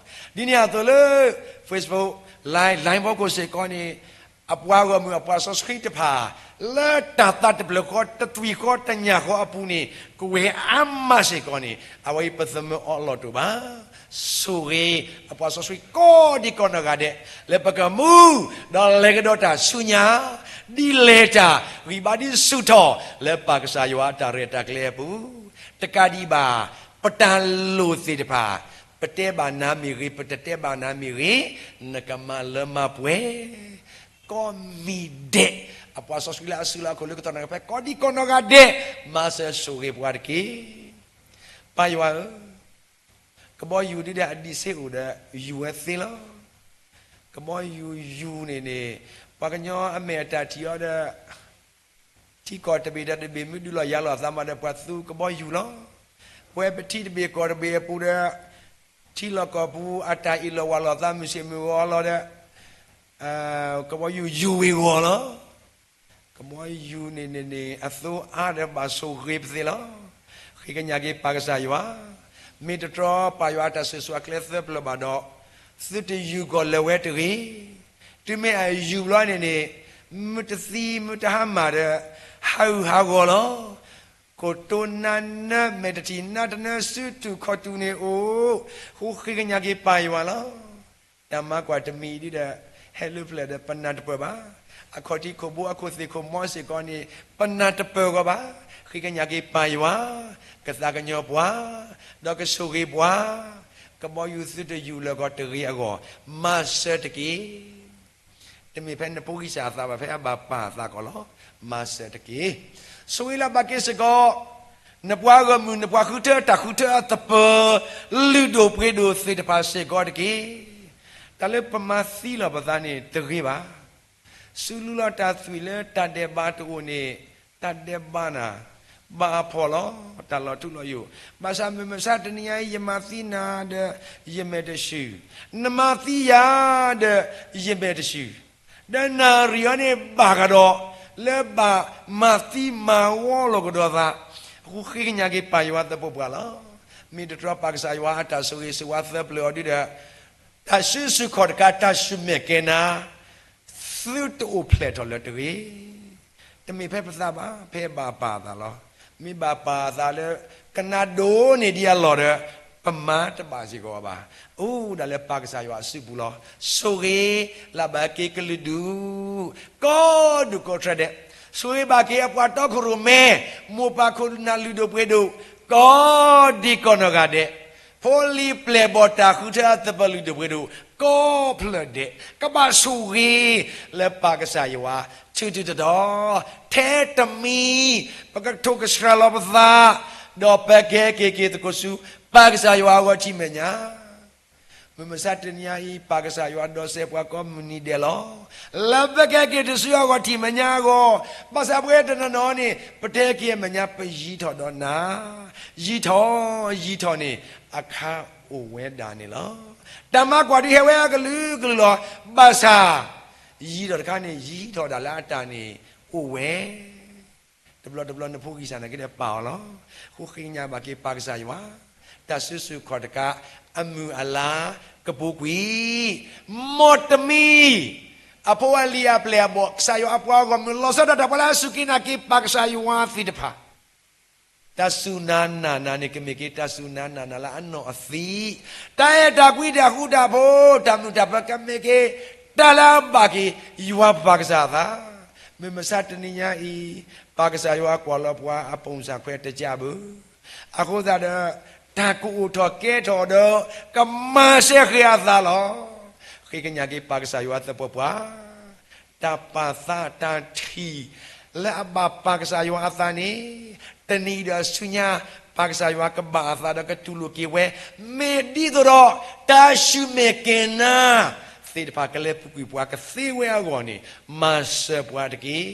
ဒ်န့ၣ်အသိးလၢ Facebook, Line, Line ဖီခိၣ်စ့ၢ်ကီးန့ၣ်, အပှၤဂီၢ်မုၢ်အပှၤစီဆှံတဖၣ် လၢတၢ်သးတဖျၢၣ်ဃီ တသွံၣ်ဃီ တညၣ်ဃီအပူၤန့ၣ် ကဝဲၢ်အါမးစ့ၢ်ကီးန့ၣ် အဝဲအံၤပသးမၢအီၤအလီၢ်တအိၣ်ဘၣ်. ဆိၣ်ဂ့ၤအပှၤစီဆှံကိးဒံကိးနီၢ်ဂၤဒဲး လၢပကမူ ဒီးလဲၤကဒီးတၢ်ဆူညါ ဒ်လဲၤတၢ်ဂံၢ်ဘါဒ်ဆူၣ်ထီၣ် လၢပၢ်ကစၢ်ယွၤအတၢ်ရဲၣ်တၢ်ကျဲၤအပူၤ တကးဒံးဘၣ် ပတၢ်လိၣ်သ့ၣ်တဖၣ် ပတဲဘၣ်နၤမ့ၢ်ဂ့ၤ ပတတဲဘၣ်နၤမ့ၢ်ဂ့ၤ နကမၤလၢမၤပှဲၤ ကိးမံၤဒဲး အပှၤစီဆှံလၢအစုလၢအခိၣ်လၢကတီၢ်နၢ်ကဖဲ ကိးဒံကိးနီၢ်ဂၤဒဲး မၤစၢၤဆိၣ်ဂ့ၤပှၤတက့ၢ်. ပၢ်ယွၤဧၢ, ကဘီယူၤဒ်ဒီးအဒံးဆ့အိၣ်ဒီး ယူၤဝဲသ့လီၤ. ကဘီယူၤယူၤန့ၣ်န့ၣ် ပှၤကညီအမဲာ်အတၢ်ထံၣ်အီၤဒီး ထံကီၢ်တဘ့ၣ်ဒီးတဘ့ၣ်မ့ၢ်ဒုးလီၤယၤလီၤအသးမးဒီး ပှၤသူကဘီယူၤလီၤ. ပဝဲပထံတဘ့ၣ်ကီၢ်တဘ့ၣ်အပူၤဒီး ထံလီၢ်ကီၢ်ပူၤအတၢ်အ့ၣ်လိာ်ဝါလိာ်အသးမုၢ်ဆ့ၣ်မုၢ်ဂီၤလီၤဒီး ကဘီယူၤယူၤဝ့ၤဂီၤလီၤ. ကဘီယူၤန့ၣ်န့ၣ်န့ၣ် အသိအါဒီးဘၣ်ဆိၣ်ဂ့ၤပသ့လီၤ. ဃ့ကညးက့ၤပၢ်ကစၢ်ယွၤ, မ့ၢ်တတြီပၢ်ယွၤအတၢ်စၢၤဆူအကျဲသၢပျၢၤဘၣ်ဒီး သုတယူၤကီၢ်လၢၤဝဲတဂ့ၤ. တုၤမ့ၢ်အယူၤဘျီန့ၣ်န့ၣ် မုၢ်တသံမုၢ်တဟါမၢ်ဒီး ဟးဂူာ်ဟးဂီၤလီၤ. ခိၣ်တိနါနၢမဲာ်တထံၣ်နါတနၢစုတူာ်ခီၣ်တူာ်န့ၣ်အိၣ်, ဃုဃ့ကညးက့ၤပၢ်ယွၤလီၤ. တၢ်မၤကွၢ်တမံၤဒ်ဒီး ဟဲလၢပျၢၤဒီးပနၢ်တပၢၢ်ဘၣ်. အခီၣ်ထံးခိၣ်ဘိအခိၣ်သ့ၣ်ခိၣ်မီစ့ၢ်ကီးန့ၣ် ပနၢ်တပၢၢ်ဂီၢ်ဘၣ်. ဃ့ကညးက့ၤပၢ်ယွၤ, ကသးကညီၤပှၤ, ဒီးကဆိၣ်ဂ့ၤပှၤ, ကဘီယူၤသုတယူၤလၢၤကီးတဂ့ၤအဂီၢ်, မၤစၢၤတက့ၢ်. တမ့ၢ်ဖဲနဖိဂံၢ်စၢ်အသးဘၣ် ဖဲအဘၣ်ပၢ်အသးကီးလီၤ. မၤစၢၤတက့ၢ်. ဆိၣ်ဂ့ၤလၢဘၣ်က့ၤစ့ၢ်ကီး နပှၤဂီၢ်မုၢ် နပှၤဃုထၢတၢ်ဃုထၢအသပၢၤ လုၢ်ဒိၣ်ပှ့ၤဒိၣ်သ့ၣ်တဖၣ်စ့ၢ်ကီးတက့ၢ်. တၢ်လၢပမၤသံလီၤပသးန့ၣ်တဂ့ၤဘၣ်. စုလူလီၤတၢ်သွံၣ်လၢတၢ်ဒဲးဘးတအိၣ်န့ၣ် တၢ်ဒဲးဘးနၤ ဘၣ်အဖှီၣ်လီၤ. တၢ်လီၤထူလီၤယိာ်, ဘၣ်ဆၣ်မုၢ်မဆါတနံၤအံၤ ယမၤသံနၤဒီး ယမဲာ်တဆှုၣ်, နမၤသံယၤဒီး ယမဲာ်တဆှုၣ်, ဒီးနၣ်ရံၣ်အံၤန့ၣ်ဘၣ်ကဒီး လၢဘၣ်မၤသံမၤဝီလိာ်ကဒီးသး, ဃုဃ့ကညးက့ၤပၢ်ယွၤသပှၢ်ပှၢ်လီၤ. မ့ၢ်တတြီပၢ်ကစၢ်ယွၤအတၢ်ဆိၣ်ဂ့ၤဆိၣ်ဝါသၢပျၢၤအီၤဒ်ဒီး တၢ်စုဆူၣ်ခီၣ်တကး တၢ်ဆူၣ်မဲာ်ကဲၤနၤ သုတအိၣ်ဖျဲၣ်ထီၣ်လၢၤတဂ့ၤ. တမ့ၢ်ဖဲပသးဘၣ်, ဖဲဘၣ်ပၢ်အသးလီၤ. မ့ၢ်ဘၣ်ပၢ်အသးလၢ ကနၣ်ဒိၣ်န့ၢ်ဒံးအလီၢ်ဒီး ပမၤတဘၣ်စ့ၢ်ကီးဘၣ်. အိၣ်ဒၣ်လၢပၢ်ကစၢ်ယွၤအစုပူၤလီၤ. ဆိၣ်ဂ့ၤလၢဘၣ်က့ၤကလုာ်ဒူၣ် ကိးဒူၣ်ကိးထြဲဒဲး, ဆိၣ်ဂ့ၤဘၣ်က့ၤအပှၤတီခိၣ်ရိၣ်မဲ, မိၢ်ပၢ်ခိၣ်နၢ်လုၢ်ဒိၣ်ပှ့ၤဒိၣ် ကိးဒံကိးနီၢ်ဂၤဒဲး, ဖိလံၤပျဲၢ်ဘီၣ်တၢ်ဃုထၢအသပၢၤလုၢ်ဒိၣ်ပှ့ၤဒိၣ် ကိးဖျၢၣ်ဒဲး, ကဘၣ်ဆိၣ်ဂ့ၤလၢပၢ်ကစၢ်ယွၤ ထုးထုးဒီဒီ, ထဲတမံၤ ပကထိၣ်ကဆှၢလီၤပသး, ဒီးပကဟဲက့ၤက့ၤသကိးဆူ ပၢ်ကစၢ်ယွၤအဂီၢ်ထံၣ်မဲာ်ညါ. မုၢ်မဆါတနံၤအံၤ ပၢ်ကစၢ်ယွၤဒိးစဲးပှၤကိးမုၢ်နံၤဒဲးလီၤ. လၢပကဟဲက့ၤတစုအဂီၢ်ထံၣ်မဲာ်ညါအဂီၢ်, ဘၣ်ဆၣ်ပဝဲတနီၤနီၤန့ၣ် ပတဟဲက့ၤမဲာ်ညါ ပယံၤထီၣ်ဒီးနၤ, ယံၤထီၣ်, ယံၤထီၣ်န့ၣ် အခါအိၣ်ဝဲဒၣ်န့ၣ်လီၤ. တၢ်မၤကွၢ်ဒုးဟဲဝဲအကလုာ်ကလုာ်လီၤ. ဘၣ်ဆၣ် ယံၤထီၣ်တခါန့ၣ် ယံၤထီၣ်ဒၣ်လၢအတၢ်န့ၣ်အိၣ်ဝဲ တဘျီတဘျီနဖိဂံၢ်စၢ်နာ်က့ဒီးပာ်အီၤလီၤ. ဃုဃ့ကညးဘၣ်က့ၤပၢ်ကစၢ်ယွၤ, တၢ်စုဆူၣ်ခီၣ်တကး အမုၢ်အလါကပူၤကွံာ်, မ်တမံၤ အဖိအလံၤအပျဲၢ်အဘီၣ် ကစၢ်ယွၤအပှၤဂီၢ်မုၢ် လီၤဆီဒၣ်တၢ်ပှၤလၢအစူၢ်က့ၤနာ်က့ၤပၢ်ကစၢ်ယွၤသ့ၣ်တဖၣ် တၢ်စူၢ်နၤနာ်နၤန့ၣ် ကမ့ၢ်က့ၤတၢ်စူၢ်နၤနာ်နၤလၢအနီၢ်အသံ, တၢ်အဲၣ်တၢ်ကွံတၢ်ဃူတၢ်ဖိး တၢ်မုာ်တၢ်ပၢၤ ကမ့ၢ်က့ၤ တၢ်လၢအဘၣ်က့ၤယွၤပၢ်ကစၢ်အသး, မုၢ်မဆါတနံၤညါအံၤ ပၢ်ကစၢ်ယွၤကွၢ်လီၤပှၤအပိာ်မုၣ်စၢ်ခွဲးတကးဘၣ်. အဃိသတးဒီး တၢ်ကအိၣ်ထီၣ်ကဲထီၣ်ဒီး ကမၤစဲဃဲၤအသးလီၤ. ဃ့ကညးက့ၤပၢ်ကစၢ်ယွၤသပှၢ်ပှၢ် တၢ်ပာ်သးတၢ်ထံၣ်လၢအဘၣ်ပၢ်ကစၢ်ယွၤအသးန့ၣ် တနံၤဒီးဆူညါ ပၢ်ကစၢ်ယွၤကဘၣ်အသးဒီးကတူၢ်လိာ်က့ၤဝဲ, မ့ၢ်ဒ်သိးဒီး တၢ်ဆူၣ်မဲာ်ကဲၤနၤသ့ၣ်တဖၣ် ကလဲၤပူၤကွံာ်ပှၤကသ့ဝဲအဂီၢ်န့ၣ် မၤစၢၤပှၤတက့ၢ်.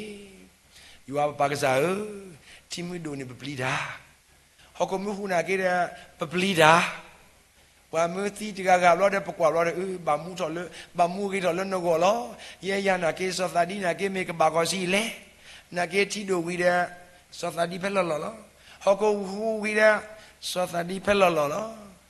ယွၤပပၢ်ကစၢ်ဧၢ, ထံမုၢ်ဒိၣ်န့ၣ်ပပျံၤတၢ် ဟီၣ်ခိၣ်မုၢ်ဟူးနာ်က့ဒီး ပပျံၤတၢ်, ပှၤမၢသံတဂၤဂၤဘျီဒီး ပကွၢ်ဘျီဒီး အၢ ဘၣ်မူထီၣ်လၢ ဘၣ်မူဂ့ၤထီၣ်လၢနဂီၢ်လီၤ. ယဲယၤနာ်က့ စီၤသးဒံနာ်က့ မ့ၢ်ကဘၣ်ကီးဆံးလဲၣ်, နာ်က့ထံဒိၣ်ဝံၤဒီး စီၤသးဒံဖဲလီၢ်လီၢ်လီၤ. ဟီၣ်ခိၣ်ဟူးဝံၤဒီး စီၤသးဒံဖဲလီၢ်လီၢ်လီၤ.